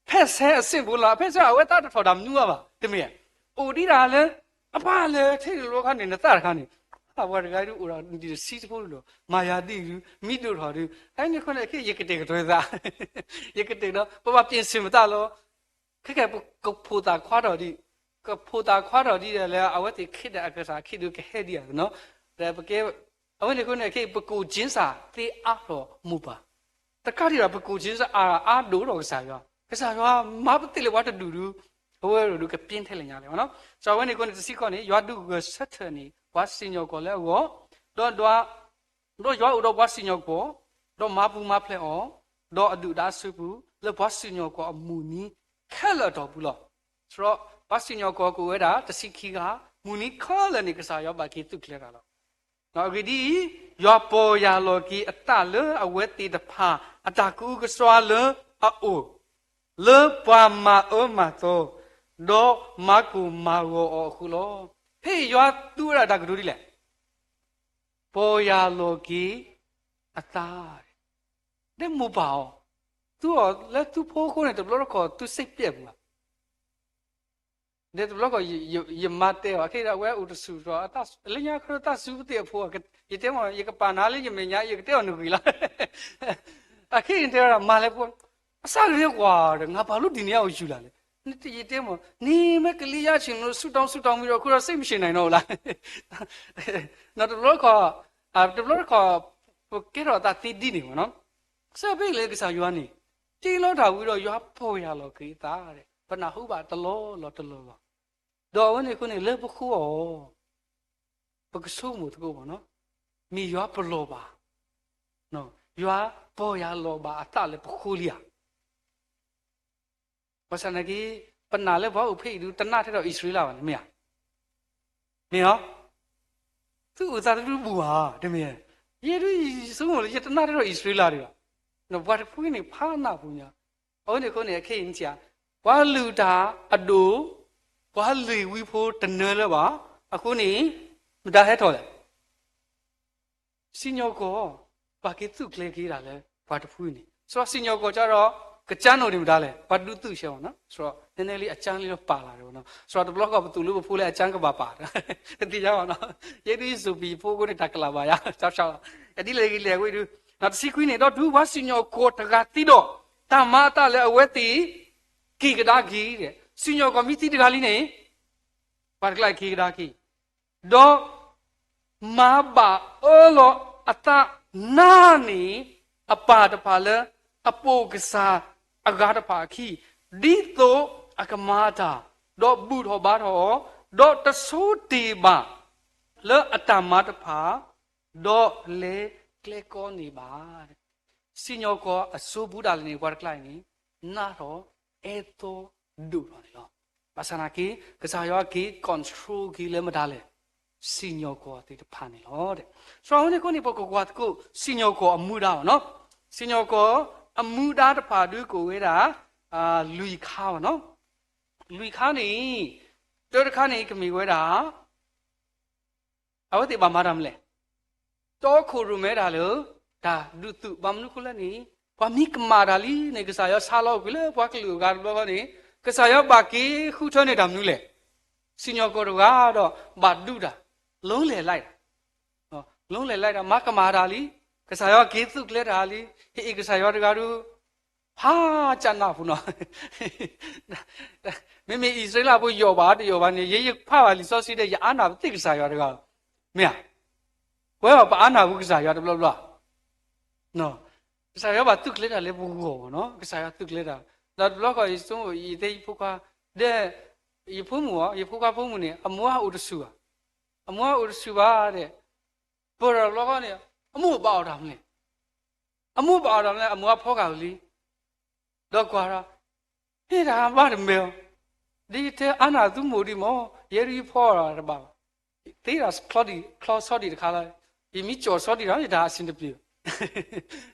ဖဲဆဲးအဆ့ၣ်ဖိလီၤ. အဖဲဆဲးအဝဲသးတထီၣ်တၢ်မနုၤဘၣ် တမ့ၢ်ဧါ. အိၣ်ဒံးဒၣ်လၢ အပၢ်လၢထဲတလိခါန့ၣ် နသးတခါန့ၣ်, ပှၤတဂၤဒုးအိၣ်ဒီးတဆံတဖိလီၤ, မၤယၤဒ်အံၤဒုး မံဒိၣ်ထီၣ်ဒုး အန့ၣ်အဃိန့ၣ် ခဲအံၤယကတဲာ်ကတီၤသး, ယကတဲာ်ဒီး ပဘၣ်ပ့ၣ်စ့ၣ်မတၤလီၤ. ခဲကဲ ပကဖိးသးခွါထီၣ်ဒံး, ကဖိးသးခွါထီၣ်ဒံးဒီးလၢအဝဲသ့ၣ်ခ့ဒီးအကစၢ်ခ့ဒုးကဟဲဒံးဧါနီၤ. ဒီးပကဲ အဝဲန့ၣ်အဃိန့ၣ် ခဲအံၤ ပကိၣ်က့စၢ်သ့အါထီၣ်မိၢ်ပၢ်, တကးဒံးဒီး ပကိၣ်က့စၢ်အါအါဒိၣ်ထီၣ်ကစၢ်ယွၤ, ကစၢ်ယွၤမၤပသ့ၣ်လၢပှၤတဒူၣ်ဒုး အဝဲဒုးကပ့ၢ်ထဲလဲၣ်ညါလဲၣ်နီၤ. စီၤအဝဲန့ၣ်အဃိန့ၣ် တဆံဃိးန့ၣ် ယွၤဒုးဂဲၤဆၢထၢၣ်န့ၢ် ပှၤစံၣ်ညီၣ်ကွီၢ်လၢအဂီၢ်, ဒီး ဒီးယွၤအိၣ်ဒီးပှၤစံၣ်ညီၣ်ကွီၢ်, ဒီးမၤပူၤမၤဖျဲးအီၤ, ဒီးအဒုၣ်အဒါအစုပူၤ လၢပှၤစံၣ်ညီၣ်ကွီၢ်အမုၢ်နံၤခဲလၢာ်အတီၢ်ပူၤလီၤ. စရီ ပှၤစံၣ်ညီၣ်ကွီၢ်ကအိၣ်ဝဲဒၣ်တဆံခံဂၤ, မုၢ်နံၤခဲလၢာ်န့ၣ် ကစၢ်ယွၤဘၣ်က့ၤသုးကျဲၤတၢ်လီၤ. အဂ့ၢ်ဒ်အံၤ, ယွၤပီၢ်ယၢ်လီၤက့ၤအသးလၢအဝဲသ့ၣ်တဖၣ် အတၢ်ကအုကစွါလၢအအိၣ်, လၢပှၤမၤအၢမၤသီ, ဒီးမၤကိၢ်မၤဂီၤအီၤအဃိလီၤ. ဖဲအံၤယွၤသူဝဲဒၣ်တၢ်ကတိၤဒ်လဲၣ်. ပီၢ်ယၢ်လီၤက့ၤအသး, ဒ်မိၢ်ပၢ်အီၤ, သုအီၤလၢသုဖိအဃိန့ၣ် တဘျီတခီၣ်သုစိတ်ပျက်ပူၤဧါ. ဒီးတဘျီတခီၣ် ယမၤတဲအီၤ ခဲအံၤဒီးအဝဲအိၣ်တဆူၣ်ထီၣ်, လၢညါခါတၢ်စုပသ့ၣ်အဖိ, ယတဲမ့ၢ် ယကပာ်နၤလၢယမဲာ်ညါ ယကတဲအီၤနဂ့ၢ်လီၤ. အခဲအံၤတဲဝဲဒၣ် မၤလဲၣ်ဖိ, အစၢ်ဂ့ၤကွၢ်ဒီး ငါပာ်လီၤဒ်န့ၣ်အအိၣ်ယူၤလၢ်လဲၣ်. ယတဲမ့ၢ် နမ့ၢ်ကလံၤယါဆ့ၣ်နီၤ ဆူၣ်တီဆူၣ်တီမံၤဒီး ခိၣ်ဒီးစ့ၢ်မ့ၢ်ဆ့ၣ်နီၤနီၤလၢ် တဘျီတခီၣ်, တဘျီတခီၣ် ပကဲထီၣ်သးသ့ဒ်န့ၣ်မ့ၢ်နီၤ, စၢ်ဖဲအံၤလၢကစၢ်ယွၤန့ၣ် တ့လီၤတၢ်ဝံၤဒီး ယွၤပီၢ်ယၢ်လီၤက့ၤအသး, ပနၢ်ဟူဘၣ်တလီၢ်လီၢ်တလီၢ်လီၢ်, ဒီးအဝဲန့ၣ်အဃိန့ၣ် လၢပဃိအီၤ, ပကဆိကမိၣ်သကိးမ့ၢ်နီၤ, မ့ၢ်ယွၤပလီၢ်ဘၣ်, ယွၤပီၢ်ယၢ်လီၤဘၣ်အသးလၢပဃိလံဧါ. ဘၣ်ဆၣ်နာ်က့ ပနာ်လၢပှၤအိၣ်ဖဲအံၤဒုး တနၢ်ထဲထီၣ်အံၣ်စရ့လးဘၣ်န့ၣ် မ့ၢ်ဧါ, မ့ၢ်ဧါ, သုအိၣ်သးတဒုတဘူးဧါ, တမ့ၢ်, ယဲဒုးယဆိကမိၣ်လၢ ယတနၢ်ထဲထီၣ်အံၣ်စရ့လးဒံးဘၣ်, ပှၤတဖုန့ၣ် ဖးနၢ်ပူၤညါ, အဝဲန့ၣ်အဃိန့ၣ် အခဲအံၤန့ၣ် ပှၤလုၢ်တၢ်အဒိၣ်, ပှၤလုၢ်ဝံဖိတနၢလၢၤဘၣ်, အဃိန့ၣ် မတၤဟဲထီၣ်လဲၣ် စံၣ်ညီၣ်ကွီၢ်, ဘၣ်က့ၤသုးကျဲၤက့ၤဒၣ်လၢပှၤတဖုန့ၣ်, စီၤစံၣ်ညီၣ်ကွီၢ်ကဒီး ကစၢ်နိၣ်န့ၣ်မတၤလဲၣ်, ပှၤဒုးသုးဆဲးမ့ၢ်နီၤ, ဆိုတော့ နည်းနည်းလေး အကြမ်းလေးတော့ ပါလာတယ်ပေါ့နော်, ဆိုတော့ တဘျီဃီပသူၣ်လၢပဖိလၢ အကြမ်းကဘၣ်ပါ, တသ့ၣ်ညါဘၣ်နီၤ, ယဲဒုးယစိာ်ပံၤယဖိအဃိန့ၣ် တၢ်ကလးဘၣ်ယါ ကၠီကၠီလီၤ, အဒ်လဲၣ်ဂ့ၤလဲၣ်ဝဲဒုး, တဆံခွံန့ၣ်, ဒီးတုၤပှၤစံၣ်ညီၣ်ကွီၢ်တဂၤသံဒီး, တၢ်မၤအသးလၢအဝဲသ့ၣ် က့ၤကဒါက့ၤ, စံၣ်ညီၣ်ကွီၢ်မ့ၢ်သံတဂၤလံန့ၣ် ပှၤတကျါက့ၤကဒါက့ၤ, ဒီးမၤဘၣ်အၢလီၤအသးနးန့ၢ် အပၢ်တဖၣ်လၢအပိာ်ကစၢ်အဂၤတဖၣ်အခံ, ဒ်သိးအကမၤတၢ်, ဒီးဘူၣ်ထီၣ်ဘါထီၣ်အီၤ, ဒီးတဆိတ့ၢ်ဘၣ်လၢအတၢ်မၤတဖၣ်, ဒီးလဲၤကျဲကီန့ၢ်ဘၣ်. စံၣ်ညီၣ်ကွီၢ်အစိပူၤဒၣ်လဲာ်န့ၣ် ပှၤတကျါအံၤန့ၣ် နးထီၣ်အဲၣ်သီဒိၣ်ထီၣ်န့ၣ်လီၤ. ဘၣ်ဆၣ်သနာ်က့ ကစၢ်ယွၤက့ၤ control က့ၤလၢမတၤလဲၣ်, စံၣ်ညီၣ်ကွီၢ်သ့ၣ်တဖၣ်န့ၣ်လီၤ. ဒီးအဝဲန့ၣ်အဃိန့ၣ် ပကကွၢ်သကိး စံၣ်ညီၣ်ကွီၢ်အမူဒါဘၣ်နီၤ, စံၣ်ညီၣ်ကွီၢ်အမူဒါတဖၣ်ဒုးကအိၣ်ဝဲဒၣ် လွံၢ်ခါဘၣ်နီၤ, လွံၢ်ခါန့ၣ် တၢတခါန့ၣ် ကမ့ၢ်ဝဲဒၣ် အဝဲသ့ၣ်ဘၣ်မၤတၢ်မနုၤလဲၣ်, တီခိၣ်ရိၣ်မဲတၢ်လၢ တၢ်ဒုးသုး ဘၣ်မနုၤအဃိလဲၣ်န့ၣ်, ပှၤမ့ၢ်ကမၣ်တၢ်လံန့ၣ် ကစၢ်ယွၤဆါလီၤကွံာ်လၢပှၤကလုာ်အဂၤတဘျီဃီန့ၣ်, ကစၢ်ယွၤဘၣ်က့ၤဃုထၢန့ၢ်တၢ်မနုၤလဲၣ်, စံၣ်ညီၣ်ကွီၢ်တဂၤဒီး ဘၣ်ဒုးတၢ်, လီၤလဲၤလၢ်တၢ် လီၤလဲၤလၢ်တၢ် မၤကမၣ်တၢ်လံ, ကစၢ်ယွၤက့ၤသုးကျဲၤတၢ်လံ, ဟ့ၣ်အံၤကစၢ်ယွၤတဂၤဒုး ဖးကၢ်နၢ်ပူၤနီၤ, မ့မ့ၢ်အံၣ်စရ့လးဖိယီၣ်ဘၣ်တယီၣ်ဘၣ်န့ၣ် ယဲယဖးဘၣ်လံာ်စီဆှံဒီး ယအါနၢ်ပသ့ၣ်ကစၢ်ယွၤတဂၤ, မ့ၢ်ဧါ, ပဝဲဘၣ်ပအါနၢ်ပူၤကစၢ်ယွၤတဘျီဘျီ ကစၢ်ယွၤဘၣ်သုးကျဲၤတၢ်လၢပဂီၢ်နီၤ, ကစၢ်ယွၤသုးကျဲၤတၢ်, ဒီးတဘျီဃီ ယဆိကမိၣ် ယတဲယဖိခွါ, ဒီး ယဖိမုၣ်အီၤ ယဖိခွါဖိမုၣ်န့ၣ် အမိၢ်အအိၣ်တဆူၣ်ဘၣ်, အမိၢ်အအိၣ်တဆူၣ်ဘၣ်ဒီး, ပၢၢ်ဒီးတဘျီဃီန့ၣ် အမိၢ်ဘၣ်အီၣ်တၢ်မနုၤလဲၣ်, အမိၢ်ဘၣ်အီၣ်တၢ်မနုၤလဲၣ် အမိၢ်အဖီကၢ်ဝံၤလံ, ဒီးကွၢ်ဒီး ဟ့ၣ်တၢ်ဘၣ်တမဲာ်အီၤ, ဒ်ယတဲအါနၢ်သုမိၢ်ဒံးမး, ယဲဒုးယဖီအီၣ်တဘၣ်ဘၣ်, သ့ဒၣ်ချီဒံး ချီဆီဒံးတခါလီၤ, ယမ့ၢ်ကၠီၣ်ဆီဒံးဒီး ယတၢ်အဆင်တပြေ,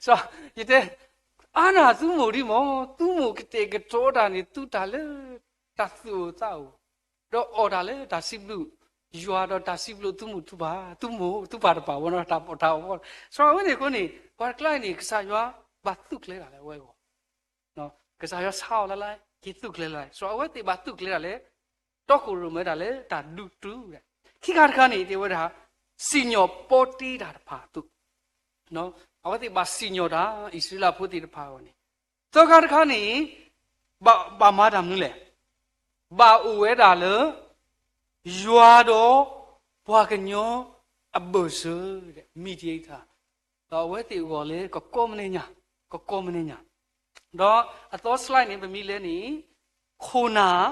စီၤ ယတဲ အါနၢ်သုမိၢ်ဒံးမး, သုမိၢ်ကတဲာ်ကတီၤတၢ်န့ၣ် သုတၢ်လၢ တၢ်သူၣ်အိၣ်သးအိၣ်, ဒီးအီၣ်တၢ်လၢတၢ်စံးဘျုးယွၤဒီးတၢ်စံးဘျုးသုမိၢ်သုပၢ်, သုမိၢ်သုပၢ်တပၢ်ဝဲနီၤ, တၢ်အီၣ်တၢ်အီၣ်, စီၤအဝဲန့ၣ်အဃိန့ၣ် ပှၤတကျါအံၤန့ၣ် ကစၢ်ယွၤဘၣ်သုးကျဲၤတၢ်လၢအဝဲအဂီၢ် ကစၢ်ယွၤဆါအီၤလၢ်လၢ် က့ၤသုးကျဲၤလၢ်လၢ်, စီၤအဝဲသ့ၣ်ဘၣ်သုးကျဲၤတၢ်လၢ တီခိၣ်ရိၣ်မဲတၢ်လၢတၢ်ဒုးတုၤ, ခံခါတခါန့ၣ် တဲဝဲဒၣ် စံၣ်ညီၣ်ပီတ့တၢ်တဖၣ်အသိး, အဝဲသ့ၣ်ဘၣ်စံၣ်ညီၣ်တၢ် အံၣ်စရ့လးဖိသ့ၣ်တဖၣ်အဂီၢ်န့ၣ်, သၢခါတခါန့ၣ် ဘၣ်မၤတၢ်မနုၤလဲၣ်, ဘၣ်အိၣ်ဝဲဒၣ်လၢ ယွၤဒီးပှၤကညီအဘၢၣ်စၢၤ mediator, ဒီးအဝဲသ့ၣ်အဂီၢ်လၢကကိးမံၤညါ, ကကိးမံၤညါ, ဒီးအသီ slide န့ၣ် ပမ့ၢ်လဲၤန့ၣ် ခိၣ်နၢ်,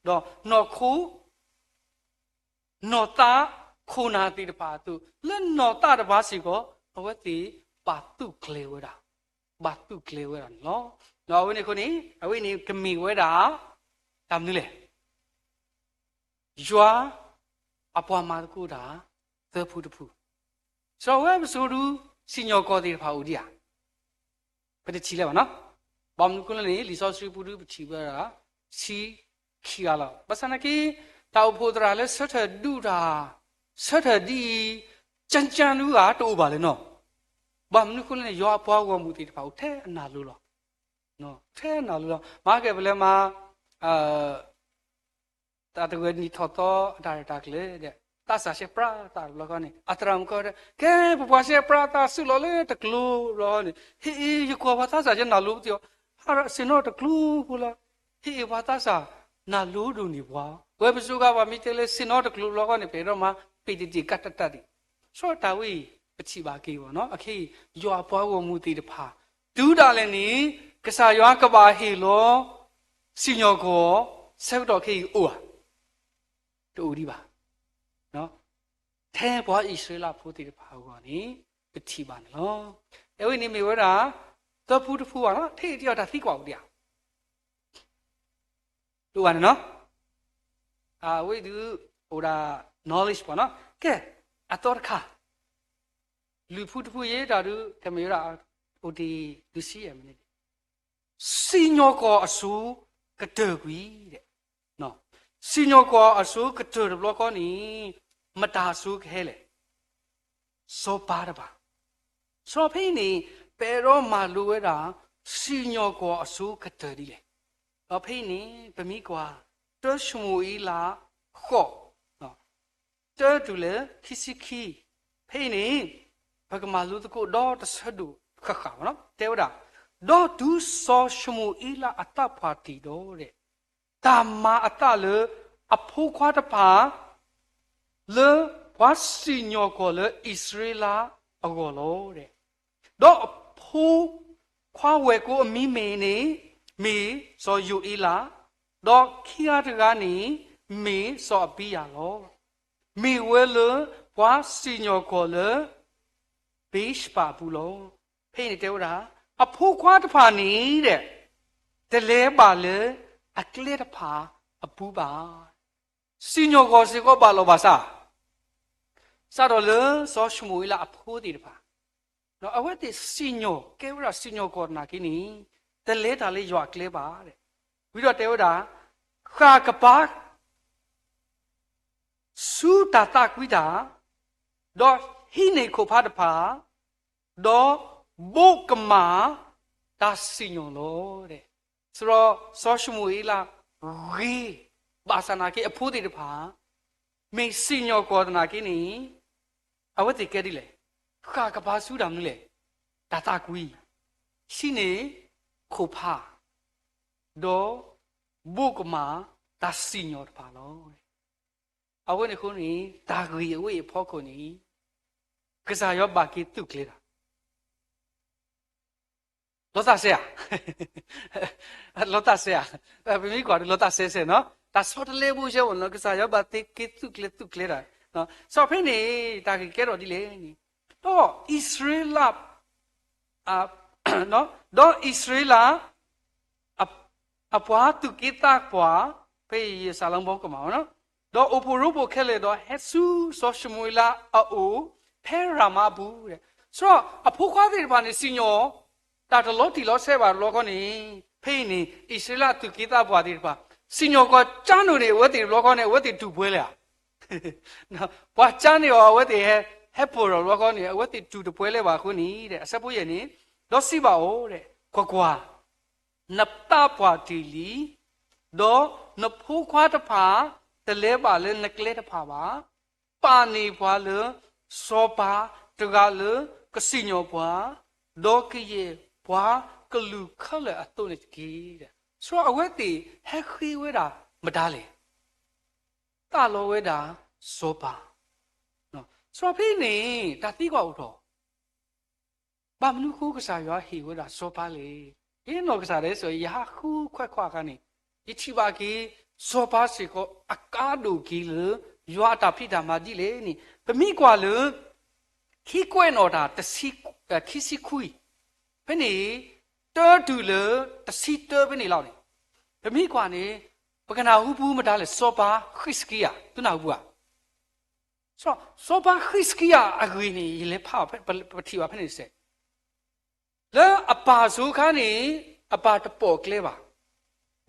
ဒီးနီၢ်ခိ နီၢ်သးခိၣ်နၢ်သ့ၣ်တဖၣ်အသိး လၢနီၢ်သးတပၤစ့ၢ်ကီး အဝဲသ့ၣ်ဘၣ်သုးကျဲၤဝဲဒၣ်, ဘၣ်သုးကျဲၤဝဲဒၣ်န့ၣ်လီၤ. ဒီးအဝဲန့ၣ်အဃိန့ၣ် အဝဲန့ၣ်ကမ့ၢ်ဝဲဒၣ် တၢ်မနုၤလဲၣ်, ယွၤအပှၤမၤသကိးတၢ် သၢဖုတဖု, စီၤဝဲပစိၤဒု စံၣ်ညီၣ်ကွီၢ်သ့ၣ်တဖၣ်အိၣ်ဒံးဧါ ပတထံၣ်လၢၤဘၣ်နီၤ. ဘၣ်မနုၤအဃိလဲၣ်န့ၣ် လံာ်စီဆှံပူၤဒုပထံၣ်ဝဲဒၣ် ဆံခံဂၤလီၤ. ဘၣ်ဆၣ်သနာ်က့ တၢ်အိၣ်ဖှိၣ်သရၣ်လၢဆၢထၢၣ်ဒုးတၢ် ဆၢထၢၣ်ဒ်အံၤ ကၠၢကၠၢဒုဂၤ တအိၣ်ဘၣ်လၢၤနီၤ. ဘၣ်မနုၤအဃိလဲၣ်န့ၣ် ယွၤအပှၤဂီၢ်မုၢ်သ့ၣ်တဖၣ်အိၣ်ထဲအနၢ်လိၤလီၤ. ထဲအနၢ်လိၤလီၤ. မၤကဲၣ်ပလဲမၤ တၢ်တဂၢၢ်နံၣ်ထီၣ်သီအတၢ်ရဲၣ်တၢ်ကျဲၤဒီး သးစၢ်ဆှဲပြးသးတဘျီဃီန့ၣ် အသရၣ်မုၣ်ကီၢ်တဲ ကဲ ပပှၤဆှဲပြးသးဆူၣ်လီၤလၢတကျိၤဘျီဃီန့ၣ် ဟ့ၣ်အံၤ ယကွၢ်ပှၤသးစၢ်ဆှဲနၢ်လိၤပသ့ၣ်အီၤ ဟးဒီးဆ့ၣ်နီၤတကျိၤဖိလီၤ. ဟ့ၣ်အံၤ ပှၤသးစၢ်နၢ်လိၤဒိၣ်န့ၢ်ပှၤ ဝဲပစိၤဂၤပှၤမ့ၢ်တဲလၢဆ့ၣ်နီၤတကျိၤဘျီဃီန့ၣ် ပအဲၣ်ဒိးမၤပ့ၢ်တ့ၢ်တ့ၢ်ကးတၢ်တၢ်ဒံး ဆီတၢ်ဝဲအံၤ ပထံၣ်ဘၣ်က့ၤဘၣ်နီၤ. အခဲအံၤ ယွၤအပှၤဂီၢ်မုၢ်သ့ၣ်တဖၣ် တုၤဒၣ်လဲာ်န့ၣ် ကစၢ်ယွၤကဘၣ်ဟ့ၣ်လီၤ စံၣ်ညီၣ်ကွီၢ် ဆၢကတီၢ်ခဲအံၤအိၣ်ဧါ. တအိၣ်ဒံးဘၣ်. ထဲပှၤအံၣ်စရ့လးဖိသ့ၣ်တဖၣ်အဂီၢ်န့ၣ် ပထံၣ်ဘၣ်န့ၣ်လီၤ. အဝဲန့ၣ်မ့ၢ်ဝဲဒၣ် သၢဖုတဖုဘၣ်နီၤ. ထဲအံၤတယီၤတၢ်သံကွၢ်အိၣ်ဒံးဧါ. တအိၣ်ဘၣ်န့ၣ်နီၤ. အဝဲဒုး အိၣ်ဒၣ် knowledge ပှၤနီၤ. ကဲ အသီတခါ လွံၢ်ဖုတဖုယဲတၢ်ဒုး ကမ့ၢ်ဝဲဒၣ် အိၣ်တ့ၢ်လွံၢ်ဆံယဲၢ်မံးနံး စံၣ်ညီၣ်ကွီၢ်အစိကတၢၢ်ကွံာ်ဒီး စံၣ်ညီၣ်ကွီၢ်အစိကတၢၢ်တဘျီဃီန့ၣ် မတၤအစိကဟဲလဲၣ်. စီၤပၤတဖၣ်. စီၤဖဲအံၤန့ၣ် ပအဲၣ်ဒိးမၤလိဝဲဒၣ် စံၣ်ညီၣ်ကွီၢ်အဆိကတၢၢ်ဒ်လဲၣ်. ဒီးဖဲအံၤန့ၣ် ပမ့ၢ်ကွၢ် တၢ ၡမူၤအ့လး ဃိး, တၢတုၤလၢခံဆံခံ, ဖဲအံၤန့ၣ် ပကမၤလိသကိးဒီတဆၢဒိၣ်ဃၣ်ဃၣ်ဘၣ်နီၤ, တဲဝဲဒၣ်, ဒီးတုၤစီၤၡမူၤအ့လးအသးပှၢ်တံၢ်ဒီး တၢ်မၤအသးလၢအဖိခွါတဖၣ် လၢပှၤစံၣ်ညီၣ်ကွီၢ်လၢအံၣ်စရ့လးအဂီၢ်လီၤ. ဒီးအဖိခွါဝဲၢ်ကိအမံၤမ့ၢ်န့ၣ် မ့ၢ်စီၤယိၤအ့လး, ဒီးခံဂၤတဂၤန့ၣ် မ့ၢ်စီၤအဘံယၤလီၤ. မ့ၢ်ဝဲလၢပှၤစံၣ်ညီၣ်ကွီၢ်လၢ ဘ့းၡဘၤအပူၤလီၤ. ဖဲအံၤန့ၣ်တဲဝဲဒၣ်, အဖိခွါတဖၣ်န့ၣ်ဒီး တလဲၤဘၣ်လၢအကျဲတဖၣ်အပူၤဘၣ်. စံၣ်ညီၣ်ကွီၢ်စ့ၢ်ကီးဘၣ်လီၤဘၣ်စး, စးထီၣ်လၢစီၤၡမူၤအ့လးအဖိသ့ၣ်တဖၣ်, အဝဲသ့ၣ်စံၣ်ညီၣ် ကဲဝဲဒၣ်စံၣ်ညီၣ်ကွီၢ်သနာ်က့န့ၣ် တလဲၤတၢ်လၢယွၤအကျဲဘၣ်. ဝံၤဒီးတဲဝဲဒၣ်, ဃၣ်ကပၤ ဆူတၢ်သးကွံတၢ်, ဒီးဟံးန့ၢ်ခိၣ်ဖးတဖၣ်, ဒီးဘိးကမၣ်တၢ်စံၣ်ညီၣ်လီၤ. စရီ စီၤၡမူၤအ့လးဂ့ၤ ဘၣ်ဆၣ်သနာ်က့အဖိသ့ၣ်တဖၣ် မ့ၢ်စံၣ်ညီၣ်ကွီၢ်သနာ်က့န့ၣ် အဝဲသ့ၣ်ကဲဒ်လဲၣ်, ဃၣ်ကပၤဆူတၢ်မနုၤလဲၣ်, တၢ်သးကွံ, ဟံးန့ၢ်ခိၣ်ဖး, ဒီးဘိးကမၣ်တၢ်စံၣ်ညီၣ်တဖၣ်လီၤ. အဝဲန့ၣ်အဃိန့ၣ် တၢ်ဂ့ၢ်အဝဲအံၤအဖီခိၣ်န့ၣ် ကစၢ်ယွၤဘၣ်က့ၤသုးကျဲၤတၢ် လီၤသးစဲဧါ, လီၤသးစဲဧါ, ပမ့ၢ်ကွၢ်ဒီးလီၤသးစဲစဲနီၤ, တၢ်ဆီတလဲဘိဆဲအိၣ်နီၤ, ကစၢ်ယွၤဘၣ်က့ၤသုးကျဲၤ သုးကျဲၤတၢ်, စီၤဖဲန့ၣ် တၢ်ဂ့ၢ်ကဲထီၣ်ဒ်လဲၣ်န့ၣ်, ဒီးအံၣ်စရ့လး ဒီးအံၣ်စရ့လး အပှၤသူၣ်က့သးပှၢ် ဖဲယစၢ်လီၤဘီကမၣ်, ဒီးအိၣ်ဖှိၣ်ရိဖှိၣ်ခဲလၢာ်ဒီး ဟဲဆူစီၤၡမူၤအ့လးအအိၣ် ဖဲရၤမၤအပူၤ, စရီ အဖိခွါသ့ၣ်တဖၣ်န့ၣ် စံၣ်ညီၣ် တၢ်တလီၤတံၢ်လီၤဆဲးဘၣ်တဘျီဃီန့ၣ်, ဖဲအံၤန့ၣ် အံၣ်စရ့လးသူၣ်က့သးပှၢ်သ့ၣ်တဖၣ် စံၣ်ညီၣ်ကွီၢ်ကၠါနိာ်န့ၣ် အဝဲသ့ၣ်တဘျီဃီန့ၣ် အဝဲသ့ၣ်တူၢ်ပှဲၤလဲၣ်ဧါ ပှၤကၠါန့ၢ်အီၤ အဝဲသ့ၣ်ဟဲ ဟဲပၢၢ်ထီၣ်တဘျီဃီန့ၣ် အဝဲသ့ၣ်တူၢ်တပှဲၤလၢၤဘၣ်အဃိန့ၣ် အဆၢဖိယဲၢ်န့ၣ်, ဒီးစံးဘၣ်အီၤ, ကွၢ်ကွၢ်, နသးပှၢ်တံၢ်လံ, ဒီးနဖိခွါတဖၣ် တလဲၤဘၣ်လၢနကျဲတဖၣ်ဘၣ်, ပာ်န့ၢ်ပှၤလၢစီၤပၤတဂၤလၢကစံၣ်ညီၣ်ပှၤ, ဒီးကယဲၢ်ပှၤကလုာ်ခဲလၢာ်အသိးန့ၣ်တက့ၢ်. စရီအဝဲသ့ၣ်ဟဲဃ့ဝဲဒၣ်မတၤလဲၣ်, သးလီဝဲဒၣ်စီၤပၤ, စရီဖဲန့ၣ် တၢ်သံကွၢ်အိၣ်ထီၣ် ဘၣ်မနုၤဃိကစၢ်ယွၤဟ့ၣ်ဝဲဒၣ်စီၤပၤလဲၣ်. ယဲနီၢ်ကစၢ်ဒၣ်စ့ၢ် ယဟးဃုခွဲးခွါအခါန့ၣ်, ယထံၣ်ဘၣ်က့ၤ စီၤပၤစ့ၢ်ကီးအကါဒိၣ်က့ၤလၢ ယွၤအတၢ်ဖံးတၢ်မၤဒ်လဲၣ်န့ၣ်, ပမ့ၢ်ကွၢ်လၢ ခံကွဲးနီၣ်တၢ် ခံဆံခွံ, ဖဲန့ၣ် တၢတုၤလၢတဆံတၢဖဲန့ၣ်လီၤန့ၣ်, ပမ့ၢ်ကွၢ်န့ၣ် ပကနၢ်ဟူပူၤမတၤလဲၣ်, စီၤပၤဃံးစကံယၤ, သုနၢ်ဟူပူၤဧါ. စီၤပၤဃံးစကံယၤအဂ့ၢ်န့ၣ် ယလဲၤဖးအီၤ ပထံၣ်ဘၣ်ဖဲန့ၣ်တစဲး, လၢအပၢ်အစိၤအခါန့ၣ် အပၢ်တပိာ်ကျဲဘၣ်.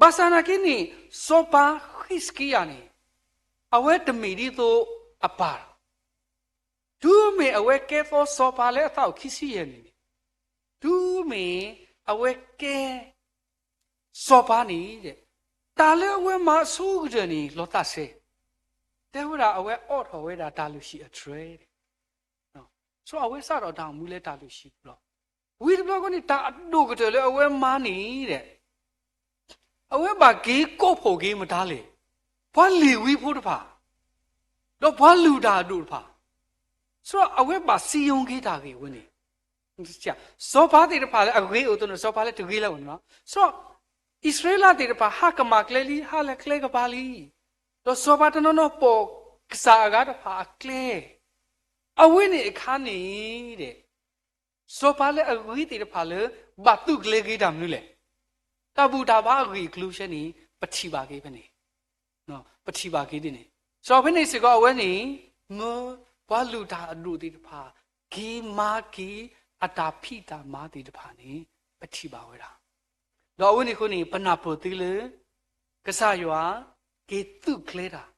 ဘၣ်ဆၣ်သနာ်က့န့ၣ် စီၤပၤဃံးစကံယၤန့ၣ် အဝဲတမ့ၢ်ဒ်သိးအပၢ်လီၤ. တုၤမ့ၢ်အဝဲကဲသီစီၤပၤလၢအသးအိၣ်ခံဆံယဲၢ်နံၣ်န့ၣ်, တုၤမ့ၢ်အဝဲကဲ စီၤပၤန့ၣ်, တၢ်လၢအဝဲမၤအဆိကတၢၢ်န့ၣ် လီၤသးစဲ, တဲဝဲဒၣ်အဝဲအိးထီၣ်ဝဲဒၣ်တၢ်လုၢ်ဟံၣ်အတြဲၤ, စီၤအဝဲစးထီၣ်တၢ်အိၣ်မူလၢတၢ်လုၢ်ဟံၣ်ပူၤလီၤ. ဝံၤတဘျီဃီန့ၣ် တၢ်အဒိၣ်ကတၢၢ်လၢအဝဲမၤန့ၣ်ဒီး အဝဲဘၣ်က့ၤကိးဖှိၣ်က့ၤမတၤလဲၣ်, ပှၤလ့ၤဝံဖိတဖၣ်, ဒီးပှၤလုၢ်တၢ်အဒိၣ်တဖၣ်, စီၤအဝဲဘၣ်စံယိၤက့ၤတၢ်ဂ့ၢ်ဝဲန့ၣ်, စီၤပၤသ့ၣ်တဖၣ်လၢအဂ့ၤအိၣ်အသိးန့ၣ် စီၤပၤလၢတဂ့ၤလၢၤဘၣ်န့ၣ်လီၤ. စီၤအံၣ်စရ့လးသ့ၣ်တဖၣ် ဟးကမၣ်ကျဲလံ, ဟးလၢကျဲကပၤလံ, ဒီးစီၤပၤတနီၤနီၤပိာ်ကစၢ်အဂၤတဖၣ်အကျဲ, အဝဲန့ၣ်အခါန့ၣ်ဒီး စီၤပၤလၢအဂ့ၤသ့ၣ်တဖၣ်လၢ ဘၣ်သုးကျဲၤက့ၤတၢ်မနုၤလဲၣ်, တၢ်ဘူၣ်တၢ်ဘါအဂ့ၢ်အကျိၤဆဲန့ၣ် ပထံၣ်ဘၣ်က့ၤဖဲန့ၣ်, ပထံၣ်ဘၣ်က့ၤဒ်န့ၣ်, စီၤဖဲန့ၣ်စ့ၢ်ကီးအဝဲန့ၣ် မၢပှၤလုၢ်တၢ်အဒိၣ်သ့ၣ်တဖၣ် က့ၤမၤက့ၤအတၢ်ဖံးတၢ်မၤသ့ၣ်တဖၣ်န့ၣ် ပထံၣ်ဘၣ်ဝဲဒၣ်. ဒီးအဝဲန့ၣ်အဃိန့ၣ် ပနၢ်ပၢၢ်သုလၢ ကစၢ်ယွၤ က့ၤသုးကျဲၤတၢ်,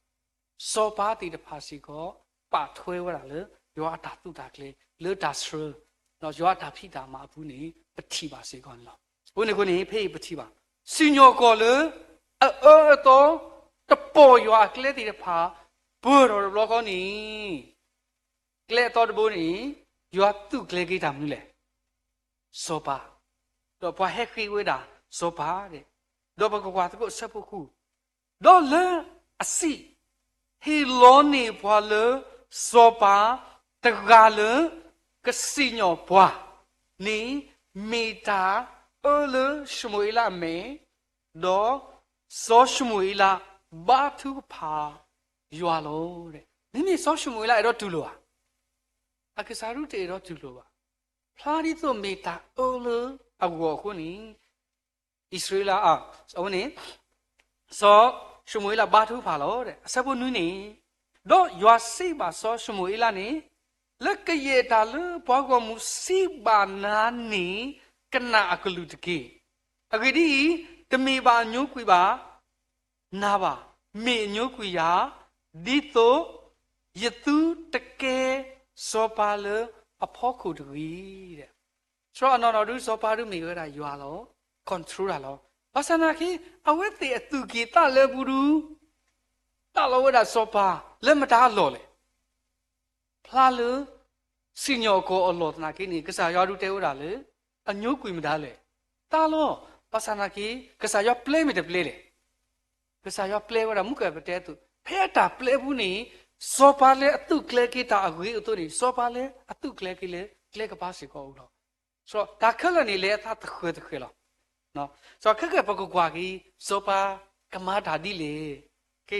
စီၤပၤသ့ၣ်တဖၣ်စ့ၢ်ကီး ပာ်ထွဲဝဲဒၣ်လၢ ယွၤအတၢ်သုးတၢ်ကျဲၤ လၢတၢ်ဆှၢ, ဒီးယွၤအတၢ်ဖံးတၢ်မၤအပူၤန့ၣ် ပထံၣ်ဘၣ်စ့ၢ်ကီးန့ၣ်လီၤ. အဃိန့ၣ် ဖဲအံၤပထံၣ်ဘၣ် စံၣ်ညီၣ်ကွီၢ်လၢ အအၢအသီ တပိာ်ယွၤအကျဲသ့ၣ်တဖၣ် ပၢၢ်ထီၣ်တဘျီဃီန့ၣ် ကျဲအသီတဘိန့ၣ် ယွၤသူၣ်ကျဲၤက့ၤတၢ်မနုၤလဲၣ်. စီၤပၤ, ဒီးပှၤဟဲဃ့ဝဲဒၣ်စီၤပၤ, ဒီးပကကွၢ်သကိးအဆၢဖိဃု, ဒီးလၢအစံၣ် ဟ့ၣ်လီၤန့ၢ်ပှၤလၢစီၤပၤတဂၤလၢ ကစံၣ်ညီၣ်ပှၤန့ၣ် မ့ၢ်တၢ်အၢလၢၡမူၤအ့လးအမဲာ်, ဒီးစီၤၡမူၤအ့လးဘါထုကဖၣ်ယွၤလီၤ. မ့မ့ၢ်စီၤၡမူၤအ့လးအဲၣ်ဒိးတူၢ်လိာ်ဧါ, အကစၢ်ဒၣ်တအဲၣ်ဒိးတူၢ်လိာ်ဘၣ်. ဖျါဒ်သိးမ့ၢ်တၢ်အၢလၢအဂီၢ်အဃိန့ၣ် အံၣ်စရ့လး, အဝဲန့ၣ် စီၤၡမူၤအ့လးဘါထုကဖၣ်လီၤ. အဆၢဖိနွံန့ၣ်, ဒီးယွၤစံးဘၣ်စီၤၡမူၤအ့လးန့ၣ်, လၢကယဲၢ်တၢ်လၢပှၤဂီၢ်မုၢ်စံးဘၣ်နၤန့ၣ် ကနၣ်အကလုၢ်တက့ၢ်. အဂ့ၢ်ဒ်အံၤ, တမ့ၢ်ဘၣ်အညိကွံာ်ဘၣ် နၤဘၣ်, မ့ၢ်အညိကွံာ်ယၤ, ဒ်သိးယသူတကဲစီၤပၤလၢအဖီခိၣ်တဂ့ၤ. ဒီးအနီၢ်နီၢ်ဒုးစီၤပၤဒုးမ့ၢ်ဝဲဒၣ်ယွၤလီၤ, controlတၢ်လီၤ. ဘၣ်ဆၣ်သနာ်က့ အဝဲသ့ၣ်အသူၣ်က့ၤသးလၢပူၤဒုး သးလီဝဲဒၣ်စီၤပၤလၢမတၤအလီၢ်လဲၣ်. ဖျါလၢ စံၣ်ညီၣ်ကွီၢ်အလီၢ်သနာ်က့န့ၣ် ကစၢ်ယွၤဒုးတဲဝဲဒၣ်လၢ အညိကွံာ်မတၤလဲၣ်. သးလီ, ဘၣ်ဆၣ်သနာ်က့ ကစၢ်ယွၤပျဲမ့ၢ်တပျဲလဲၣ်. ကစၢ်ယွၤပျဲဝဲဒၣ်မုၢ်ကပတဲအသိး ဖဲအတၢ်ပျဲပူၤန့ၣ် စီၤပၤလၢအသူၣ်ကျဲၤက့ၤတၢ်အဂ့ၤအသိးန့ၣ် စီၤပၤလၢအသူၣ်ကျဲၤက့ၤလၢကျဲကပၤစ့ၢ်ကီးအိၣ်လီၤ. ဒီးတၢ်ခဲလၢာ်န့ၣ် လဲၤအသးသဃဲၤသဃဲၤလီၤ. ဒီးခဲကဲပကကွၢ်က့ၤ စီၤပၤကမၤတၢ်ဒ်လဲၣ်, က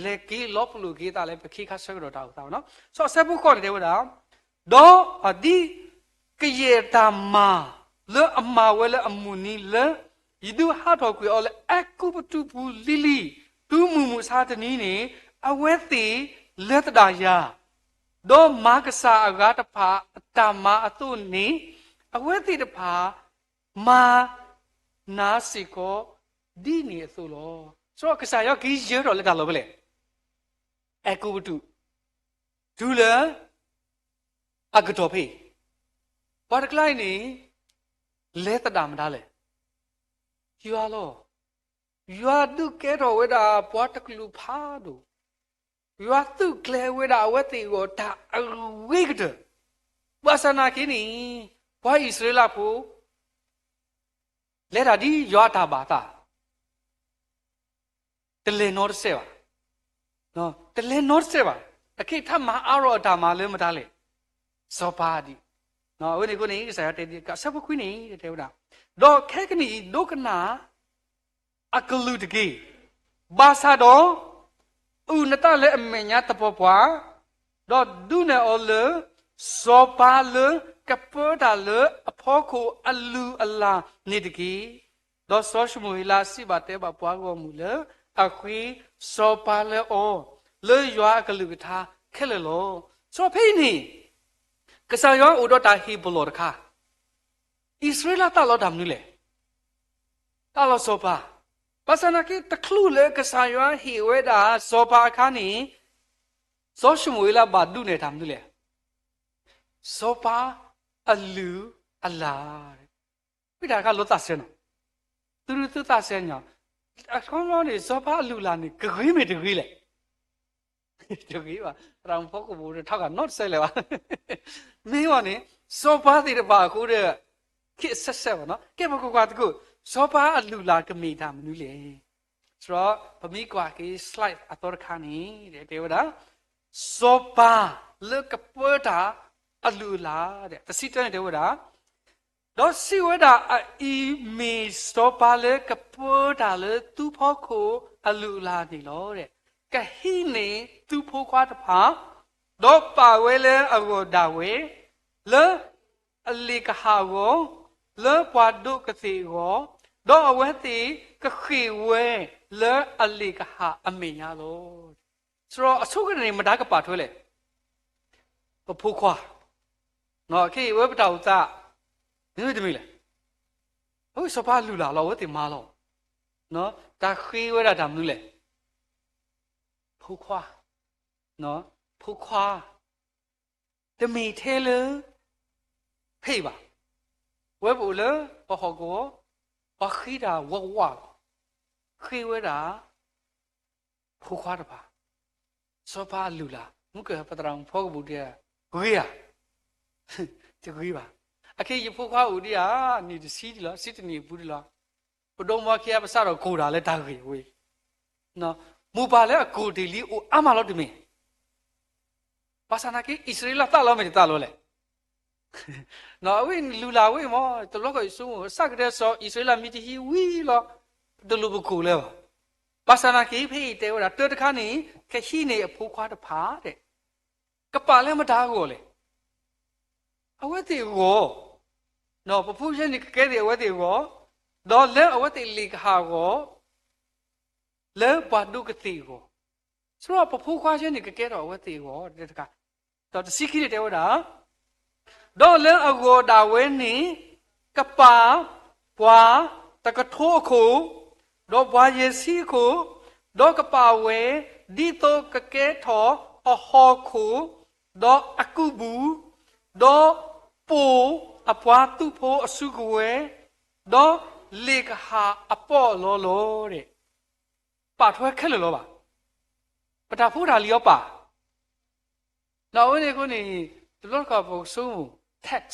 လဲၤက့ၤလီၤပလိာ်က့ၤသးလၢပခ့ခါဆၢကတီၢ်တၢ်အိၣ်သးဘၣ်နီၤ. ဒီးအဆၢဖိဃိးန့ၣ်တဲဝဲဒၣ်, ဒီးဒ်ကယဲၢ်တၢ်မၤ လၢအမၤဝဲလၢအမုၢ်နံၤလၢ ယဒုးဟးထီၣ်ကွံာ်အီၤလၢအဲၤကူပတူးပူၤလံၤလံၤ တုၤမုၢ်မဆါတနံၤန့ၣ် အဝဲသ့ၣ်လဲၤသဒၣ်ယၤ ဒီးမၤကစၢ်အဂၤတဖၣ်အတၢ်မၤအသိးန့ၣ် အဝဲသ့ၣ်တဖၣ်မၤနၤစ့ၢ်ကီး ဒ်န့ၣ်အသိးလီၤ. ဒီးကစၢ်ယွၤက့ၤယၢထီၣ်လၢတၢ်လီၢ်ဖဲလဲၣ်, အဲၤကူပတူး, တုၤလၢအကတီၢ်ဖဲအံၤ, ပှၤတကျါအံၤန့ၣ် လဲၤသဒၣ်မတၤလဲၣ်. ယွၤလီၤ. ယွၤဒုးကဲထီၣ်ဝဲဒၣ်ပှၤတကလုာ်ဖးဒိၣ်, ယွၤသူၣ်ကျဲၤဝဲဒၣ်အဝဲသ့ၣ်အဂီၢ်တၢ်အဂ့ၤကတၢၢ်. ဘၣ်ဆၣ်သနာ်က့န့ၣ် ပှၤအံၣ်စရ့လးဖိ လဲၤတၢ်ဒ်ယွၤအတၢ်ဘၣ်သး တလဲၤနီတစဲးဘၣ်, တလဲၤနီတစဲးဘၣ်. အခဲအံၤတၢ်မၤအါထီၣ်အတၢ်မၤလၢမတၤလဲၣ်, စီၤပၤဒ်, အဝဲန့ၣ်အဃိန့ၣ် ကစၢ်ယွၤတဲဒ်အဆၢဖိခွံန့ၣ် တဲဝဲဒၣ်, ဒီးခဲကနံၣ်အံၤဒိကနၣ် အကလုၢ်တက့ၢ်. ဘၣ်ဆၣ်ဒီး အုၣ်နသးလၢအမဲာ်ညါသပှၢ်ပှၢ်, ဒီးဒုးနဲၣ်အီၤလၢ စီၤပၤလၢကပၢတၢ်လၢအဖီခိၣ်အလုၢ်အလၢ်န့ၣ်တက့ၢ်. ဒီးစီၤၡမူၤအ့လးစံးဘၣ်တဲဘၣ်ပှၤဂီၢ်မုၢ်လၢအဃ့ စီၤပၤလၢအီၤ လၢယွၤအကလုၢ်ကထါခဲလၢာ်လီၤ. စီၤဖဲအံၤန့ၣ် ကစၢ်ယွၤအိၣ်ဒီးတၢ်ဟ့ၣ်ပလီၢ်တခါ, အံၣ်စရ့လးသးလီတၢ်မနုၤလဲၣ်. သးလီစီၤပၤ, ဘၣ်ဆၣ်သနာ်က့ တချုးလၢကစၢ်ယွၤဟ့ၣ်ဝဲဒၣ်စီၤပၤအခါန့ၣ် စီၤၡမူၤအ့လးဘၣ်ဒုးနဲၣ်တၢ်မနုၤလဲၣ်. စီၤပၤအလုၢ်အလၢ်, ဝံတၢ်ခါလီၤသးစဲနီၤ, သုသုသးစဲနီၤ, အခီပညီန့ၣ် စီၤပၤအလုၢ်အလၢ်န့ၣ် ကဂ့ၤမ့ၢ်တဂ့ၤလဲၣ်. တဂ့ၤဘၣ်, သရၣ်မုၣ်ဖီခိၣ်ပူၤတထီၣ်ကနီတစဲးလၢၤဘၣ်. မ့ၢ်ဝဲန့ၣ် စီၤပၤသ့ၣ်တဖၣ်အဃိဒီး ခ့အဆဲးဆဲးဘၣ်နီၤ. ကဲပကကွၢ်သကိး စီၤပၤအလုၢ်အလၢ်ကမ့ၢ်တၢ်မနုၤလဲၣ်. ဒီးပမ့ၢ်ကွၢ်က့ၤ slide အသီတခါန့ၣ် တဲဝဲဒၣ် စီၤပၤလၢကပၢတၢ်အလုၢ်အလၢ်, တဆံတၢန့ၣ်တဲဝဲဒၣ် ဒီးစံးဝဲဒၣ် အအံၤမ့ၢ်စီၤပၤလၢကပၢတၢ်လၢသုဖီခိၣ်အလုၢ်အလၢ်န့ၣ်လီၤ. ကဟံးန့ၢ်သုဖိခွါတဖၣ်, ဒီးပာ်ဝဲလၢအဂီၢ်ဒၣ်ဝဲ, လၢအလ့ၣ်ကဟၣ်အဂီၢ်, လၢပှၤဒိးကသ့ၣ်အဂီၢ်, ဒီးအဝဲသ့ၣ်ကဃ့ၢ်ဝဲလၢအလ့ၣ်ကဟၣ်အမဲာ်ညါလီၤ. စရီအဆိကတၢၢ်န့ၣ် မတၤကပာ်ထွဲလဲၣ်. ပဖိခွါ, ခဲအံၤဝဲပတၢ်အိၣ်သး မ့ၢ်တမ့ၢ်လဲၣ်. အဝဲစီၤပၤလုၢ်လၢ်လီၤ အဝဲသ့ၣ်မၤလီၤ. တၢ်ဃ့ဝဲဒၣ်တၢ်မနုၤလဲၣ်. ဖိခွါ, ဖိခွါ, တမ့ၢ်ထဲလၢ ဖဲအံၤဘၣ်. ဝဲပအိၣ်လၢပဟီၣ်ကဝီၤ, ပှၤဃ့တၢ်ဝးဝးလီၤ. ဃ့ဝဲဒၣ် ဖိခွါတဖၣ်, စီၤပၤအလုၢ်အလၢ်, မုၢ်ကၢၢ်ပသရၣ်မုၣ်ဖီကပူၤဒ်ဧါ, ဂ့ၤဧါ, တဂ့ၤဘၣ်. အခဲအံၤယဖိခွါအိၣ်ဒံးဧါ, နံၣ်တဆံဒံးလီၤ, ဆံတနံၣ်အပူၤဒံးလီၤ. ပဒိၣ်မွၤခံဂၤပစးထီၣ်ကိၢ်တၢ်လၢတၢ်ဂ့ၢ်ဝဲ, မိၢ်ပၢ်လၢအကိၢ်တ့ၢ်လံအိၣ်အါမးလီၤတမ့ၢ် ဘၣ်ဆၣ်နာ်က့ အံၣ်စရ့လးသးလီၤမ့ၢ်တသးလီၤလဲၣ်. အဝဲလုၢ်လၢ်ဝဲမ့ၢ် တဘျီဃီယဆိကမိၣ် စးကတၢၢ်စီၤအံၣ်စရ့လးမ့ၢ်တဟံးဝံၤလီၤ, တလိၣ်ပကိၢ်လၢၤဘၣ်. ဘၣ်ဆၣ်နာ်က့ ဖဲအံၤတဲဝဲဒၣ် တၢတခါန့ၣ် ကဟံးန့ၢ်အဖိခွါတဖၣ်ဒဲး, ကပာ်လၢမတၤအဂီၢ်လဲၣ်. အဝဲသ့ၣ်အဂီၢ်, ပဖိယဲန့ၣ်ကကဲသ့ၣ်အဝဲသ့ၣ်အဂီၢ်, ဒီးလၢအဝဲသ့ၣ်လ့ၣ်ကဟၣ်အဂီၢ်, လၢပှၤဒိးကသ့ၣ်အဂီၢ်, ဆိဒီးပဖိခွါယဲန့ၣ်ကကဲထီၣ်အဝဲသ့ၣ်အဂီၢ်တခါ, ဒီးတဆံခံန့ၣ်တဲဝဲဒၣ်, ဒီးလၢအဂီၢ်ဒၣ်ဝဲန့ၣ် ကပာ်ပှၤတကထိအခိၣ်, ဒီးပှၤယဲၢ်ဆံအခိၣ်, ဒီးကပာ်ဝဲ ဒ်သိးကကဲထီၣ်အဟီၣ်ခိၣ်, ဒီးအကူၣ်ဘူၣ်, ဒီးပိၢ်အပှၤသုးဖိအစုကဝဲၤ, ဒီးလ့ၣ်ကဟၣ်အပီၣ်အလီလီၤဒဲး. ပာ်ထွဲခဲလၢာ်လီၤဘၣ်. ပတၢ်ဖိတၢ်လံၤအီၤပာ် ဒီးအဝဲန့ၣ်အဃိန့ၣ် တဘျီတခီၣ်ပကဆိကမိၣ် tax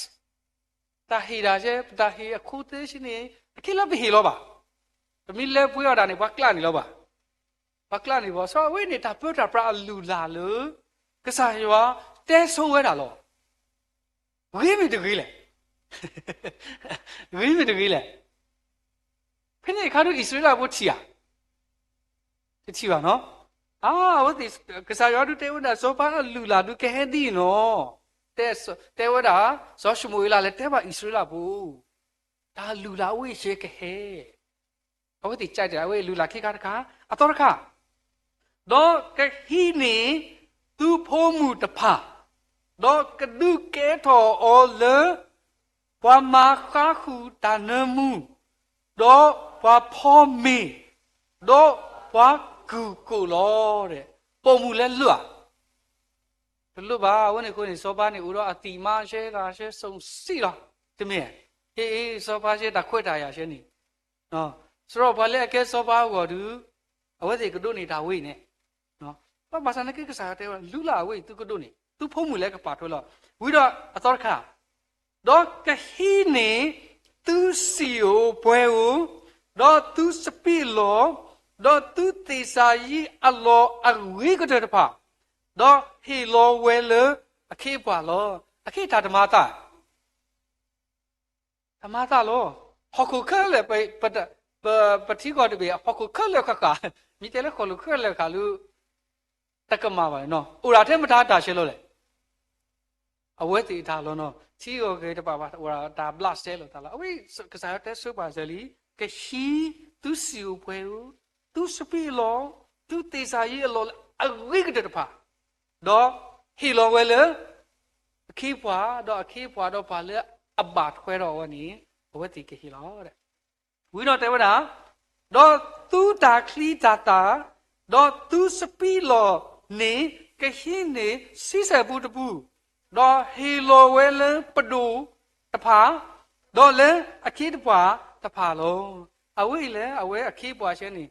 တၢ်ဟ့ၣ်တၢ်ယဲ ပတၢ်ဟ့ၣ်အခိၣ်သ့ၣ်ဆံန့ၣ် အခဲလၢာ်ပဟ့ၣ်လီၤဘၣ်. ပမ့ၢ်လဲၤပှ့ၤအီၣ်တၢ်န့ၣ် ပှၤကျးန့ၣ်လီၤဘၣ်. ပှၤကျးန့ၣ်ဘၣ်. ဆိအဝဲန့ၣ် တၢ်ပၢတၢ်ပြးအလုၢ်အလၢ်လၢ ကစၢ်ယွၤတဲဆိဝဲဒၣ်လီၤ. ဂ့ၤမ့ၢ်တဂ့ၤလဲၣ်. ဂ့ၤမ့ၢ်တဂ့ၤလဲၣ်. ဖဲန့ၣ်အခါဒုးအံၣ်စရ့လးဖိထံၣ်ဧါ. တထံၣ်ဘၣ်နီၤ. အါ အဝဲသ့ၣ် ကစၢ်ယွၤဒုးတဲဝဲဒၣ် စီၤပၤအလုၢ်အလၢ်ဒုးကဟဲဒ်အံၤနီၤ. တဲဝဲဒၣ် စီၤၡမူၤအ့လးလဲၤတဲဘၣ်အံၣ်စရ့လးဖိ တၢ်လုၢ်လၢ်အဝဲအံၤကဟဲ အဝဲသ့ၣ်ကတဲ အဝဲလုၢ်လၢ်ခံခါတခါ အသီတခါ, ဒီးကဟံးန့ၢ်သုဖိမုၣ်တဖၣ်, ဒီးကဒုးကဲထီၣ်အီၤလၢ ပှၤမၤဃါဃုာ်တၢ်နၢမူ, ဒီးပှၤဖီမ့ၤ, ဒီးပှၤကူၣ်ကိၣ်လီၤ. ပိာ်မုၣ်လဲၤလၢာ်ဧါ. တလိၣ်ဘၣ်. အဝဲန့ၣ်အဃိန့ၣ် စီၤပၤန့ၣ်အိၣ်ဒီးအသံးမါရှဲတၢ်ရှဲစုံစံၣ်လီၤ. တမ့ၢ်, ဟ့ၣ်အ့ၣ် စီၤပၤရှဲတၢ်ခွဲးတၢ်ယာ်ရှဲန့ၣ်, စရီပှၤလၢအကဲစီၤပၤအဂီၢ်ဒုး အဝဲသ့ၣ်ကဒိးန့ၢ်တၢ်ဝဲအံၤန့ၣ်, ဘၣ်ဆၣ်နာ်က့ကစၢ်ယွၤတဲဝဲ လုၢ်လၢ်အဝဲအံၤသုကဒိးန့ၢ် သုဖိမုၣ်လၢကပာ်ထွဲလီၤ. ဝံၤဒီးအသီတခါ ဒီးကဟံးန့ၢ်သုစံာ်ဧိၤပှဲၤဧိၤ, ဒီးသုစပံးအလီၢ်, ဒီးသုသ့ၣ်စၤယံးအလီၢ်အဂ့ၤကတၢၢ်တဖၣ်, ဒီးဟ့ၣ်လီၤဝဲလၢအခ့အပှၤလီၤ. အခ့တၢ်တမၤအသး တမၤအသးလီၤ. ဟီၣ်ခိၣ်ခဲလၢာ် ပ, ပထံကီၢ်တဘ့ၣ် ဟီၣ်ခိၣ်ခဲလၢာ်ဃၣ်ဃၣ်, မ့ၢ်တဲလၢဟီၣ်ခိၣ်ခဲလၢာ်ဃၣ်လၢ တကမၣ်ဘၣ်န့ၣ်နီၤ, အိၣ်ဒၣ်ထဲမတၤတၢ်ဆဲးလီၤလဲၣ်. အဝဲသ့ၣ်အတၢ်လီၤနီၤ, ထံဂီၢ်ဂ့ၤတဖၣ်ဘၣ် အိၣ်ဒၣ်တၢ်ဘျးစဲလီၤသးလီၤ. အဝဲကစၢ်ယွၤတဲဆိပာ်စၢၤလံ, ကဟံးသုစံာ်ဧိၤပှဲၤဧိၤ, သုစပံးအလီၢ်, သုသ့ၣ်စၤယံးအလီၢ်လၢအဂ့ၤကတၢၢ်တဖၣ်, ဒီးဟ့ၣ်လီၤဝဲလၢ အခ့အပှၤ, ဒီးအခ့အပှၤဒီးပှၤလၢအဘၣ်ထွဲဒီးအဝဲန့ၣ် အဝဲသ့ၣ်ကဟ့ၣ်လီၤ. ဝံၤဒီးတဲဝဲဒၣ်, ဒီးသုတၢ်ချံတၢ်သၣ်, ဒီးသုစပံးလီၢ်န့ၣ် ကဟံးန့ၢ်ဆံဆဲၣ်ပူတပူ, ဒီးဟ့ၣ်လီၤဝဲလၢပဒိၣ်တဖၣ်, ဒီးလၢအခ့အပှၤတဖၣ်လီၤ. အဝဲအံၤလၢအဝဲအခ့အပှၤဆဲန့ၣ်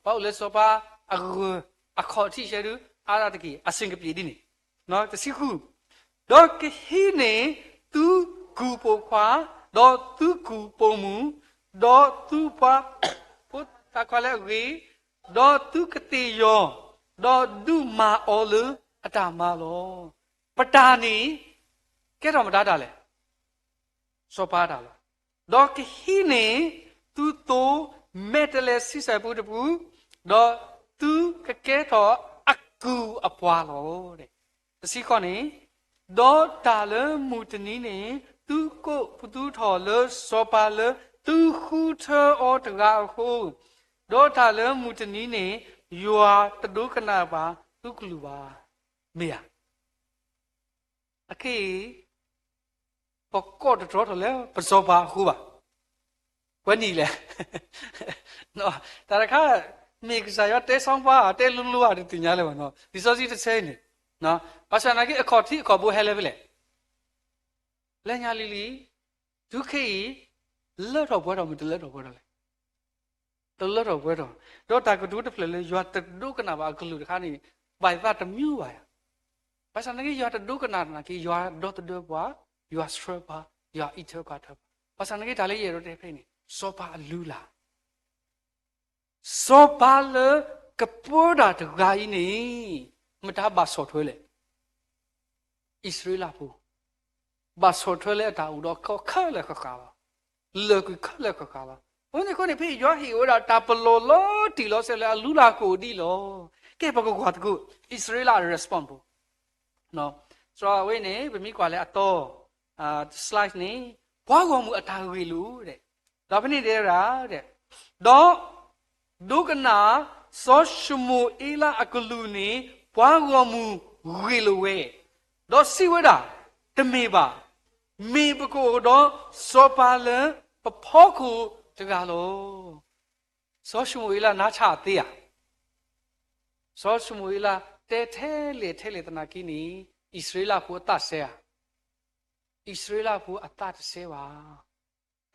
ပှၤအိၣ်လၢစီၤပၤအဂၢၤအခီၣ်ထံးဆဲဒုး အါဒၣ်တက့ၢ် အဆ့ၣ်ကပံးဒ်န့ၣ်, တဆံဃု, ဒီးကဟံးန့ၢ်သုကူၣ်ပိာ်ခွါ, ဒီးသုကူၣ်ပိာ်မုၣ်, ဒီးသုပှၤဖိသၣ်ခွါလၢအဂ့ၤ, ဒီးသုကသ့ၣ်ယီၤ, ဒီးဒုးမၤအီၤလၢအတၢ်မၤလီၤ. ပတၢ်န့ၣ် ကဲထီၣ်မတၤတၢ်လဲၣ်. စီၤပၤတၢ်လီၤ. ဒီးကဟံးန့ၢ်သုသိမဲာ်တဲးလဲးဆံဆဲၣ်ပူတပူ, ဒီးသုကကဲထီၣ်အကူၣ်အပှၤလီၤ. တဆံဃိးန့ၣ်, ဒီးတၢ်လၢမုၢ်တနံၤန့ၣ် သုကိးပသူထီၣ်လၢစီၤပၤလၢ သုဃုထၢအီၤတဂၤအဃိ, ဒီးတၢ်လၢမုၢ်တနံၤန့ၣ် ယွၤတဒိကနၣ်ဘၣ်သုကလုၢ်ဘၣ်. မ့ၢ်ဧါ. အခဲအံၤ ပကိးတတြီထီၣ်လၢပစီၤပၤအဃိဘၣ်. ဝဲနံၤလဲၣ်. တၢ်တခါ မ့ၢ်ကစၢ်ယွၤတဲဆီပှၤ တဲလိၤလိၤဧါတသ့ၣ်ညါလၢၤဘၣ်နီၤ. လံာ်စီဆှံတဆၢအံၤန့ၣ် ဘၣ်ဆၣ်နာ်က့အခီၣ်ထံးအခီၣ်ဘိဟဲလၢဖဲလဲၣ်. လၢညါလံၤလံၤ တုၤခဲအံၤ လၢထီၣ်ပှဲၤထီၣ်မ့ၢ်တလၢထီၣ်ပှဲၤထီၣ်လဲၣ်. တလၢထီၣ်ပှဲၤထီၣ်, ဒီးတၢ်ကတိၤတဖျၢၣ်လၢယွၤတဒိကနၣ်ဘၣ်အကလုၢ်တခါန့ၣ် ဘၣ်သးတမံၤဘၣ်ယၤ. ဘၣ်ဆၣ်သနာ်က့ ယွၤတဒိကနၣ်သနာ်က့ ယွၤဒီသဒၢပှၤ, ယွၤဆှၢပှၤ, ယွၤအံးထွဲကွၢ်ထွဲပှၤ. ဘၣ်ဆၣ်သနာ်က့ တၢ်လၢယအဲၣ်ဒိးတဲဖဲန့ၣ် စီၤပၤအလုၢ်အလၢ် စီၤပၤလၢကပၢတၢ်တဂၤအံၤန့ၣ် မတၤဘၣ်ဆီၣ်ထွဲလဲၣ်. အံၣ်စရ့လးဖိ, ဘၣ်ဆီၣ်ထွဲလၢအတၢ်အိၣ်ဒီးကီခဲလၢာ်ဃၣ်ဃၣ်လီၤ. လၢာ်ကွံာ်ခဲလၢာ်ဃၣ်ဃၣ်လီၤ. အဃိန့ၣ်အဃိန့ၣ် ဖဲယွၤဟ့ၣ်ဝဲဒၣ်တၢ်ပလီၢ်လီၤတံၢ်လီၤဆဲးလၢအလုၢ်အလၢ်ကအိၣ်ဒ်အံၤလီၤ. ကဲ ပကကွၢ်သကိး အံၣ်စရ့လးအ response ဖိ စီၤအဝဲန့ၣ် ပမ့ၢ်ကွၢ်လၢအတီ slide န့ၣ် ပှၤဂီၢ်မုၢ်အတၢ်ဂ့ၢ်လိာ်ဒဲး, ဒီးဖဲန့ၣ်တဲဝဲဒၣ်ဒဲး, ဒီး ဒိကနၣ် စီၤၡမူၤအ့လးအကလုၢ်န့ၣ် ပှၤဂီၢ်မုၢ်ဂ့ၢ်လိာ်ဝဲ, ဒီးစံးဝဲဒၣ်, တမ့ၢ်ဘၣ်, မ့ၢ်ပကအိၣ်ဒီးစီၤပၤလၢပဖီခိၣ်တဂၤလီၤ. စီၤၡမူၤအ့လးနါဆါအသ့ဧါ. စီၤၡမူၤအ့လးတဲထဲလဲၣ်ထဲလဲၣ်သနာ်က့န့ၣ် အံၣ်စရ့လးဖိအသးစဲဧါ. အံၣ်စရ့လးဖိအသးတစဲဘၣ်.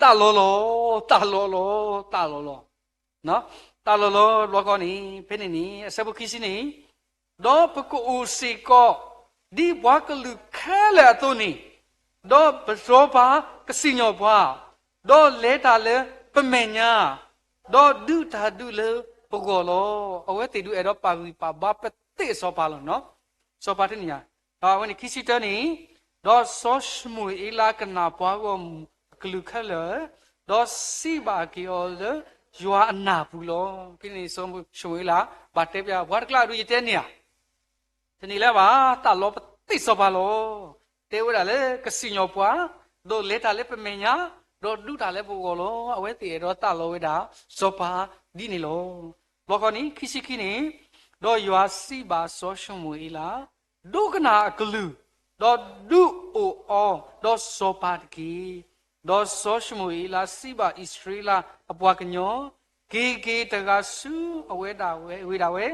သးလီၤလီၤ, သးလီၤလီၤ, သးလီၤလီၤ, သးလီၤလီၤ ဘျီဃီန့ၣ် ဖဲန့ၣ်န့ၣ် အဆၢဖိခံဆံန့ၣ်, ဒီးပကအိၣ်စ့ၢ်ကီး ဒ်ပှၤကလုာ်ခဲလၢာ်အသိးန့ၣ်, ဒီးပစီၤပၤကစံၣ်ညီၣ်ပှၤ, ဒီးလဲၤတၢ်လၢပမဲာ်ညါ, ဒီးဒုးတၢ်ဒုးလၢပဂီၢ်လီၤ. အဝဲသ့ၣ်ဒုးအဲၣ်ဒိးပာ်ဂံၢ်ပာ်ဘါပသ့ၣ်စီၤပၤလီၤ. စီၤပၤတနံၤညါ, ဒီးအဝဲန့ၣ်ခံဆံတၢန့ၣ်, ဒီးစီၤၡမူၤအ့လးကနၣ်ပှၤဂီၢ်မုၢ်အကလုၢ်ခဲလၢာ်, ဒီးစံးဘၣ်က့ၤအီၤလၢယွၤအနၢ်ပူၤလီၤ. ဖဲန့ၣ်စီၤၡမူၤအ့လး ဘၣ်တဲပျး ပှၤတကျါအဒုးယတဲန့ၢ်ဧါ. တန့ၢ်လၢၤဘၣ်, သးလီၤပသ့ၣ်စီၤပၤလီၤ. တဲဝဲဒၣ်လၢကစံၣ်ညီၣ်ပှၤ, ဒီးလဲၤတၢ်လၢပမဲာ်ညါ, ဒီးဒုးတၢ်လၢပဂီၢ်လီၤ. အဝဲသ့ၣ်အဲၣ်ဒိးသးလီၤဝဲဒၣ်စီၤပၤဒ်န့ၣ်လီၤ. ဘျီဃီန့ၣ် ခံဆံခံန့ၣ်, ဒီးယွၤစံးဘၣ်စီၤၡမူၤအ့လး, ဒိကနၣ်အကလုၢ်, ဒီးဒုးအိၣ်အီၤဒီးစီၤပၤတက့ၢ်. ဒီးစီၤၡမူၤအ့လးစံးဘၣ်အံၣ်စရ့လးအပှၤကညီ, က့ၤက့ၤတဂၤဆူအဝဲဒၣ်ဝဲ, ဝ့ၢ်ဒၣ်ဝဲ,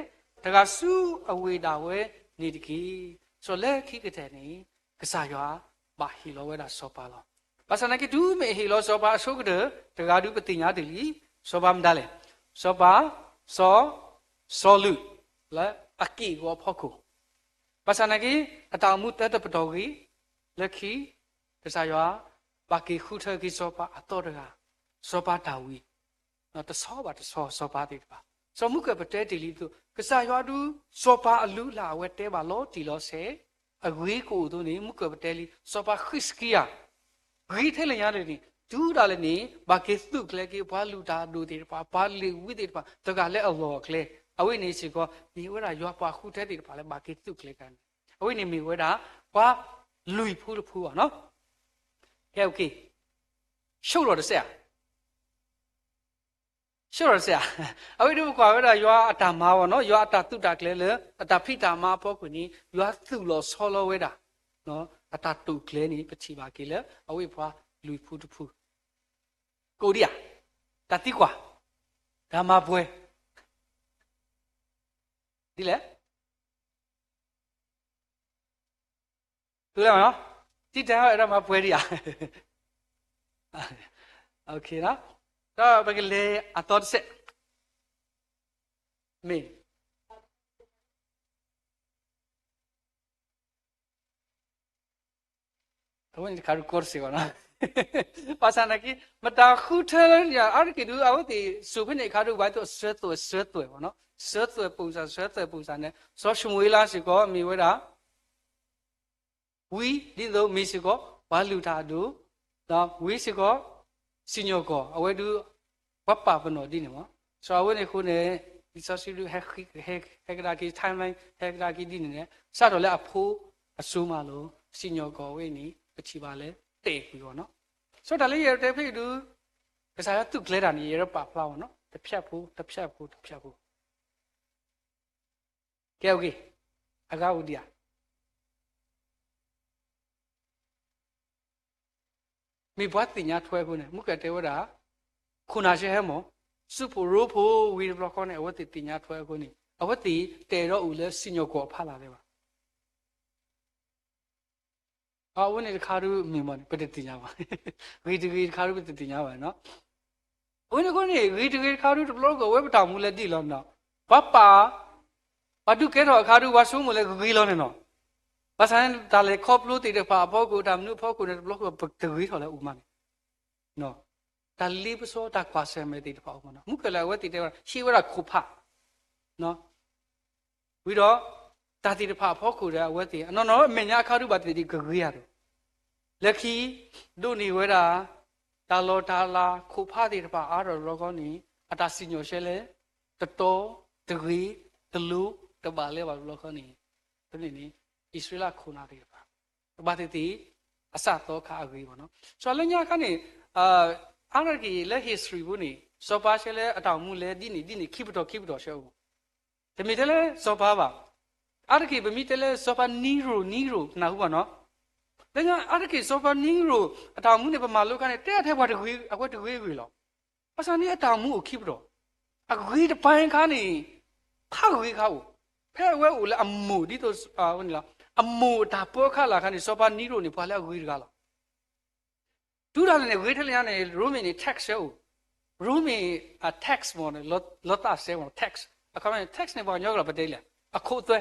တဂၤဆူအဝ့ၢ်ဒၣ်ဝဲန့ၣ်တက့ၢ်. စီၤလၢခံကတၢၢ်န့ၣ် ကစၢ်ယွၤဘၣ်ဟ့ၣ်လီၤဝဲဒၣ်စီၤပၤလီၤ. ဘၣ်ဆၣ်သနာ်က့ တုၤမ့ၢ်ဟ့ၣ်လီၤစီၤပၤအဆိကတၢၢ် တဂၤဒုးပသ့ၣ်ညါတ့ၢ်လံ, စီၤပၤမတၤလဲၣ်, စီၤပၤ, စီၤ, စီၤလူး, လၢအက့ၢ်အဂီၤအဖီခိၣ် ဘၣ်ဆၣ်သနာ်က့ အတၢ်အိၣ်မူသၢတပတီၢ်ဂ့ၤ, လၢခံ, ကစၢ်ယွၤ ဘၣ်က့ၤဃုထၢက့ၤစီၤပၤအသီတဂၤ, စီၤပၤဒၤဝံး, တဆီဘၣ်တဆီစီၤပၤသ့ၣ်တဖၣ်, စီၤမုၢ်ကၢၢ်ပတဲတ့ၢ်လံအသိး ကစၢ်ယွၤဒုး စီၤပၤအလုၢ်အလၢ်အဝဲတဲဘၣ်လီၤတံၢ်လီၤဆဲး, အဂ့ၤကအိၣ်အသိးန့ၣ် မုၢ်ကၢၢ်ပတဲလံ စီၤပၤဃံးစကံယၤ ဂ့ၤထဲလဲၣ်ညါလဲၣ်န့ၣ် တုၤဒၣ်လဲာ်န့ၣ် ဘၣ်က့ၤသုးကျဲၤက့ၤပှၤလုၢ်တၢ်အဒိၣ်သ့ၣ်တဖၣ်, ပှၤလ့ၤဝံသ့ၣ်တဖၣ် တဂၤလၢအလီၢ်အကျဲ, အဝဲန့ၣ်စ့ၢ်ကီး မ့ၢ်ဝဲဒၣ်ယွၤပှၤဃုထၢသ့ၣ်တဖၣ်လၢဘၣ်က့ၤသုးကျဲၤတၢ်န့ၣ်, အဝဲန့ၣ်မ့ၢ်ဝဲဒၣ် ပှၤလွံၢ်ဖုတဖုဘၣ်နီၤ. ကဲ okay, ဆိၣ်ထီၣ်တစဲးဧါ ဆိၣ်ထီၣ်တစဲးဧါ. အဝဲဒၣ်ပကွၢ်ဝဲဒၣ်ယွၤအတၢ်မၤဘၣ်နီၤ, ယွၤအတၢ်သုးတၢ်ကျဲၤလၢ အတၢ်ဖံးတၢ်မၤအဖီခိၣ်န့ၣ် ယွၤသုးလီၤဆီလီၤဝဲဒၣ် အတၢ်တိာ်ကျဲၤန့ၣ် ပထံၣ်ဘၣ်က့ၤလၢ အဝဲပှၤလွံၢ်ဖုတဖု, ကအိၣ်ဒံးဧါ, တၢ်သံကွၢ်, တၢ်မၤပှဲၤ, ဒ်လဲၣ် သုလဲၣ်မနီၤ, တံတၢ်အဲၣ်ဒိးမၤပှဲၤဒံးဧါ. ဒီးပကလဲၤအသီတစဲး, မ့ၢ် အဝဲန့ၣ်တခါဒုးကီတစဲးဘၣ်နီၤ, ဘၣ်ဆၣ်နာ်က့ မတၤဃုထၢလၢ အါတက့ၢ်ဒုး အဝဲသ့ၣ်စိာ်ဖဲန့ၣ်အခါဒုး ပှၤသိးအစၢၤသွဲၣ်စၢၤသွဲၣ်ဘၣ်နီၤ, စၢၤသွဲၣ်ပိာ်စၢ် စၢၤသွဲၣ်ပိာ်စၢ်န့ၣ် စီၤၡမူၤအ့လးစ့ၢ်ကီး မ့ၢ်ဝဲဒၣ် ဝံ ဒ်သိးမ့ၢ်စ့ၢ်ကီး ပှၤလုၢ်တၢ်အဒိၣ်, ဒီးဝံစ့ၢ်ကီး စံၣ်ညီၣ်ကွီၢ် အဝဲဒုး ပှၤပာ်ပနီၣ်ဒ်န့ၣ်မး, စီၤအဝဲန့ၣ်အဃိန့ၣ် လံာ်စီဆှံဒုး ဟဲကဒါက့ၤ timeline ဟဲကဒါက့ၤဒ်န့ၣ်န့ၣ် စးထီၣ်လၢအဖိအစိၤမးလိာ် စံၣ်ညီၣ်ကွီၢ်အဝဲန့ၣ် ပထံၣ်ဘၣ်လၢတဲာ်ကွံာ်အီၤနီၤ, စီၤတၢ်လၢယတဲဖဲအံၤဒုး ကစၢ်ယွၤသုးကျဲၤတၢ်န့ၣ် ယဲဒၣ်ပာ်ဖျါအီၤနီၤ, တဖျၢၣ်ဖိ တဖျၢၣ်ဖိ တဖျၢၣ်ဖိ ကဲ okay, အဂၤအိၣ်ဒံးဧါ, မ့ၢ်ပှၤသ့ၣ်ညါထွဲအဃိန့ၣ် မုၢ်ကတဲဝဲဒၣ် ခိၣ်နၢ်ရှဲဟဲမီၢ် စုဖိၣ်ရိဖှိၣ်ဝံၤတဘျီဃီန့ၣ် အဝဲသ့ၣ်သ့ၣ်ညါထွဲအဃိန့ၣ် အဝဲသ့ၣ်တဲာ်ဒီးအိၣ်လၢစံၣ်ညီၣ်ကွီၢ်အဖီလာ်လၢၤဘၣ်. အဝဲန့ၣ်တခါဒုးမ့ၢ်မီၢ်န့ၣ် ပတသ့ၣ်ညါဘၣ်, ဂ့ၤတဂ့ၤတခါဒုးပတသ့ၣ်ညါဘၣ်နီၤ. အဝဲန့ၣ်အဃိန့ၣ် ဂ့ၤတဂ့ၤတခါဒုး တဘျီကဝဲပတၢ်အိၣ်မူလၢဒ်လဲၣ်နီၤ, ပှၤပာ် ပှၤဒုးကဲထီၣ်အခါဒုး ပှၤဆိကမိၣ်လၢဂ့ၤလီၤန့ၣ်နီၤ. ဘၣ်ဆၣ်န့ၣ် တၢ်လဲၤခီဖျိသ့ၣ်တဖၣ်အဖီခိၣ် တၢ်မနုၤအဖီခိၣ်န့ၣ် တဘျီကဝဲပတဂ့ၤထီၣ်လၢအအိၣ်မးန့ၣ် တၢ်လ့ပစီ တၢ်ကွၢ်ဆၢၣ်မဲာ်သ့ၣ်တဖၣ်အအိၣ်မးနီၤ. မုၢ်ကၢၢ်လၢအဝဲသ့ၣ်တဲဝဲဒၣ် ဟ့ၣ်ဝဲဒၣ်ခိၣ်ဖး ဝံၤဒီး တၢ်သ့ၣ်တဖၣ်အဖီခိၣ်ဒီး အဝဲသ့ၣ် အနီၢ်နီၢ်အမဲာ်ညါအခါဒုး ဘၣ်သ့ၣ်သ့ၣ်ကဂ့ၤဧါဒီး လၢခံ ဒိးန့ၢ်ဝဲဒၣ် တၢ်လီၢ်တၢ်လၤ ခိၣ်ဖးသ့ၣ်တဖၣ်အါထီၣ်တဘျီဃီန့ၣ် အတၢ်စံၣ်ညီၣ်ရှဲလဲၣ် တတီ တဂ့ၤ တလိၤ တဘၣ်လၢၤဘၣ်တဘျီဃီန့ၣ် ဖဲန့ၣ်န့ၣ် အံၣ်စရ့လးခိၣ်နၢ်သ့ၣ်တဖၣ် ကဘၣ်သ့ၣ်သ့ၣ် အစးသီခါအဂ့ၤမးနီၤ. စီၤလၢညါခါန့ၣ် အါတက့ၢ်လၢ history ပူၤန့ၣ် စီၤပၤရှဲလၢအတၢ်အိၣ်မူလဲၤဒ်န့ၣ်ဒ်န့ၣ် ခံပတီၢ်ခံပတီၢ်ရှဲအိၣ် တမ့ၢ်ထဲလၢစီၤပၤဘၣ်. အါတက့ၢ်ပမ့ၢ်တဲလၢစီၤပၤနံရိၣ် နံရိၣ် နၢ်ဟူဘၣ်နီၤ. လၢညါအါတက့ၢ်စီၤပၤနံရိၣ် အတၢ်အိၣ်မူန့ၣ် ပမၤလိခါန့ၣ် တဲအထဲပှၤတဂ့ၤ အဝဲတဂ့ၤအဂ့ၢ်လီၤ. ဘၣ်ဆၣ်န့ၣ်အတၢ်အိၣ်မူအိၣ်ခံပတီၢ်, အဂ့ၤတပၤခါန့ၣ် ဖးဂ့ၤခါအိၣ်, ဖဲအဝဲအိၣ်လၢအမိၢ်ဒ်သိး အမိၢ်အတၢ်ပၢအခါလၢ်ခါန့ၣ် စီၤပၤနံရိၣ်န့ၣ် ပှၤလၢအဂ့ၤတဂၤလီၤ. တုၤဒၣ်လဲာ်န့ၣ် ဂ့ၤထဲလဲၣ်ညါန့ၣ် ရိမ့ၤန့ၣ် tax ဆဲအိၣ်, ရိမ့ၤအ tax မ့ၢ် လီၤသးစဲမ့ၢ် tax, အခီပညီ tax န့ၣ် ပှၤကညီကလီၤပတဲလဲၣ် အခိးအသွဲ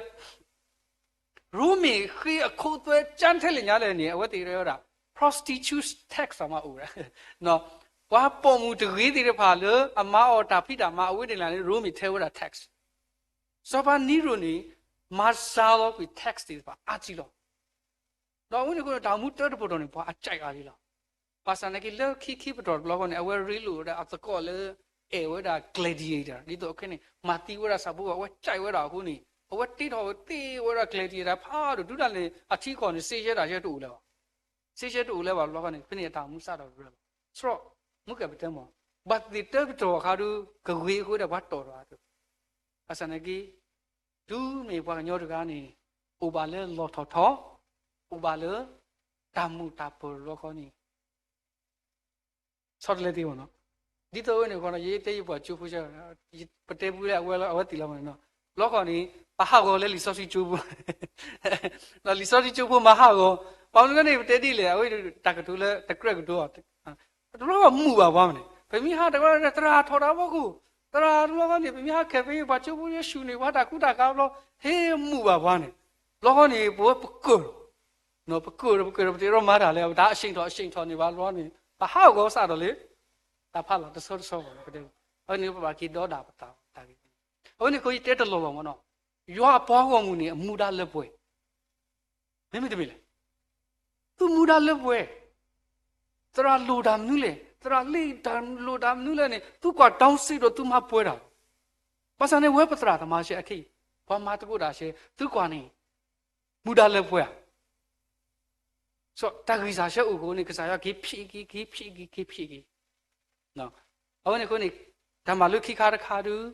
ရိမ့ၤဃ့အခိးအသွဲကၠၢ်ထဲလဲၣ်ညါလဲၣ်န့ၣ် အဝဲသ့ၣ်တဲဝဲဒၣ် prostitute tax မးအိၣ်ဝဲဒၣ်, ပှၤပိာ်မုၣ်တဂ့ၤသ့ၣ်တဖၣ်လၢအမၤအီၣ်တၢ်ဖံးတၢ်မၤအဝဲန့ၣ်လဲၣ်န့ၣ် ရိမ့ၤထဲဝဲဒၣ် tax, စီၤပၤနံရိၣ်န့ၣ် မၤစှၤလီၤကွံာ် tax သ့ၣ်တဖၣ်အါထံလီၤ. ဒီးအဝဲန့ၣ်အဃိ တၢ်အိၣ်မူတၢတပတီၢ်န့ၣ် ပှၤအကၠဲးအါလံလီၤ. ဘၣ်ဆၣ်နာ်က့လၢခံခံပတီၢ်တဘျီဃီန့ၣ် အဝဲရ့လိာ်ဝဲဒၣ်အသကိးလၢ အဲၣ်ဝဲဒၣ် gladiator ဒ်သိးခဲန့ၣ် မၤသံဝဲဒၣ်ဆၣ်ဖိကီၢ် အဝဲကၠဲးဝဲဒၣ်အဃိန့ၣ် အဝဲတ့ထီၣ်ဝဲသ့ဝဲဒၣ် gladiator ဖးဒိၣ် တုၤဒၣ်လဲာ်အထံကီၢ်န့ၣ် စ့ယဲတၢ်ယဲတအိၣ်လၢၤဘၣ်. စ့ယဲတအိၣ်လၢၤဘၣ်တဘျီဃီန့ၣ် ဖဲန့ၣ်အတၢ်အိၣ်မူစးထီၣ်ရၢလီၤ. စရီ မုၢ်ကၢၢ်ပတဲမး ဘၣ်သ့ၣ်တၢတပတီၢ်အခါဒုး ကဂ့ၤအဃိဒီးပှၤတီၢ်ထီၣ်အသိး ဘၣ်ဆၣ်နာ်က့ တုၤမ့ၢ်ပှၤကညီတဂၤန့ၣ် အိၣ်ဘၣ်လၢလီၢ်ထီၣ်ထီ, အိၣ်ဘၣ်လၢ တၢ်မုာ်တၢ်ပၢၤတဘျီဃီန့ၣ် ဆီတလဲသ့မးနီၤ. ဒ်သိးအဝဲန့ၣ်ဃီနီၤ ယတဲယပှၤကၠိဖိဆဲ ပတဲပူလၢအဝဲလၢအဝဲသ့ၣ်လီၤမးနီၤ. ဘျီဃီန့ၣ် ပဟးဂီၤလၢလံာ်စီဆှံကၠိဖိ လံာ်စီဆှံကၠိဖိမၤဟးဂီၤ, ပှၤမနုၤန့ၣ် ပတဲဒ်လဲၣ် အဝဲတၢ်ကတိၤလၢတကြၢးကတိၤအီၤ တဘျီဃီမုာ်ဘၣ်ပှၤမးန့ၣ် ပမ့ၢ်ဟးတဝဲသရၣ်ထီၣ်တၢ်ဖီခိၣ်, သရၣ်တဘျီဃီန့ၣ် ပမ့ၢ်ဟးခဲဖဲပှၤကၠိဖိယဲၢ်ဆူၣ်န့ၣ် ပှၤတၢ်ကူတၢ်ကၤဘျီ ဟ့ၣ်မုာ်ဘၣ်ပှၤန့ၣ်, ဘျီဃီန့ၣ် ပဝဲပကၢၢ်လီၤ, ပကၢၢ်ဒီးပကၢၢ်ဒီးပတ့ထီၣ်မၤတၢ်လၢ ပတၢ်အဆ့ၣ်ထီၣ်အဆ့ၣ်ထီၣ်န့ၣ်ဘၣ်ဘျီန့ၣ် ပဟးဂီၤစးထီၣ်လၢ တၢ်ဖးလီၤတဆီတဆီဘၣ် အဝဲန့ၣ်ပဘၣ်က့ၤဒီဒၣ်ပတၢ်တၢ်ဂ့ၢ် အဝဲန့ၣ်ဃိယတဲတလီၢ်လီၢ်မးနီၤ, ယွၤအပှၤဂီၢ်မုၢ်န့ၣ် အမူဒါလၢပှဲၤ, မ့မ့ၢ်တမ့ၢ်လဲၣ်, သုမူဒါလၢပှဲၤ, သရၣ်လိၣ်တၢ်မနုၤလဲၣ်, သရၣ်လိၣ်တၢ်လိၣ်တၢ်မနုၤလဲၣ်န့ၣ် သုကွၢ် down side ဒီးသုမၤပှဲၤတၢ်လီၤ. ဘၣ်ဆၣ်န့ၣ် ဝဲပသရၣ်သမါရှဲအခဲအံၤ ပှၤမၤသကိးတၢ်ရှဲ သုကွၢ်န့ၣ် မူဒါလၢပှဲၤဧါ တၢ်ဂံၢ်စၢ်ဆၢအိၣ်ဃိန့ၣ် ကစၢ်ယွၤက့ၤဖံးက့ၤ က့ၤဖံးက့ၤ က့ၤဖံးက့ၤ, အဝဲန့ၣ်အဃိန့ၣ် တၢ်မၤလိခံခါတခါဒုး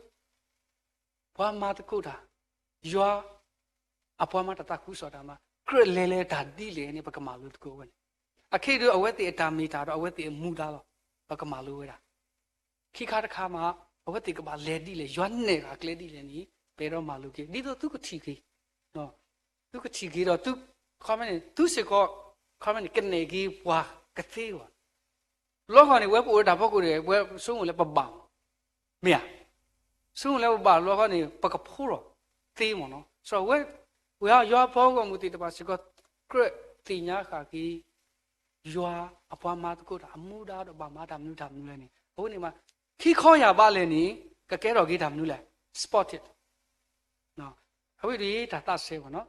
ပှၤမၤသကိးတၢ်, ယွၤအပှၤမၤတၢ်သးခုကစီၣ်တၢ်မၤ ကြၢးလဲၤလဲၤတၢ်ဒ်လဲၣ်န့ၣ် ပကမၤလိသကိးဝဲန့ၣ်, အခဲအံၤဒုး အဝဲသ့ၣ်အတၢ်မ့ၢ်တၢ်ဒီး အဝဲသ့ၣ်အမူဒါလီၤ. ပကမၤလိဝဲဒၣ် ခံခါတခါမး အဝဲသ့ၣ်ကဘၣ်လဲၤဒ်လဲၣ် ယွၤနဲၣ်ဃာ်ကျဲဒ်လဲၣ်န့ၣ် ပအဲၣ်ဒိးမၤလိက့ၤ ဒ်သိးသုကထံၣ်က့ၤ, သုကထံၣ်က့ၤဒီး သု ခီမ့ၢ်န့ၣ် သုစ့ၢ်ကီး ခီမ့ၢ်န့ၣ် ကနဲၣ်က့ၤပှၤကသ့ဘၣ်. လီၤဃီန့ၣ် ဝဲပအိၣ်လၢတၢ်ဖီခိၣ်န့ၣ် ဝဲဆိကမိၣ်လၢပဘၣ်မး, မ့ၢ်ဧါ, ဆိကမိၣ်လၢပဘၣ်လီၤဃီန့ၣ် ပကဖိလီၤသ့မးနီၤ. စီၤဝဲ ဝဲယွၤအပှၤဂီၢ်မုၢ်သ့ၣ်တဖၣ်စ့ၢ်ကီး ကြၢးသ့ၣ်ညါဃာ်က့ၤ ယွၤအပှၤမၤသကိးတၢ် အမူဒါဒီးဘၣ်မၤတၢ်မနုၤတၢ်မနုၤလဲၣ်န့ၣ် အဝဲန့ၣ်မး ခံခီယၢ်ဘးလဲၣ်န့ၣ် ကကဲထီၣ်က့ၤတၢ်မနုၤလဲၣ် spotted အဝဲဒၣ်တၢ်သးစဲဘၣ်နီၤ.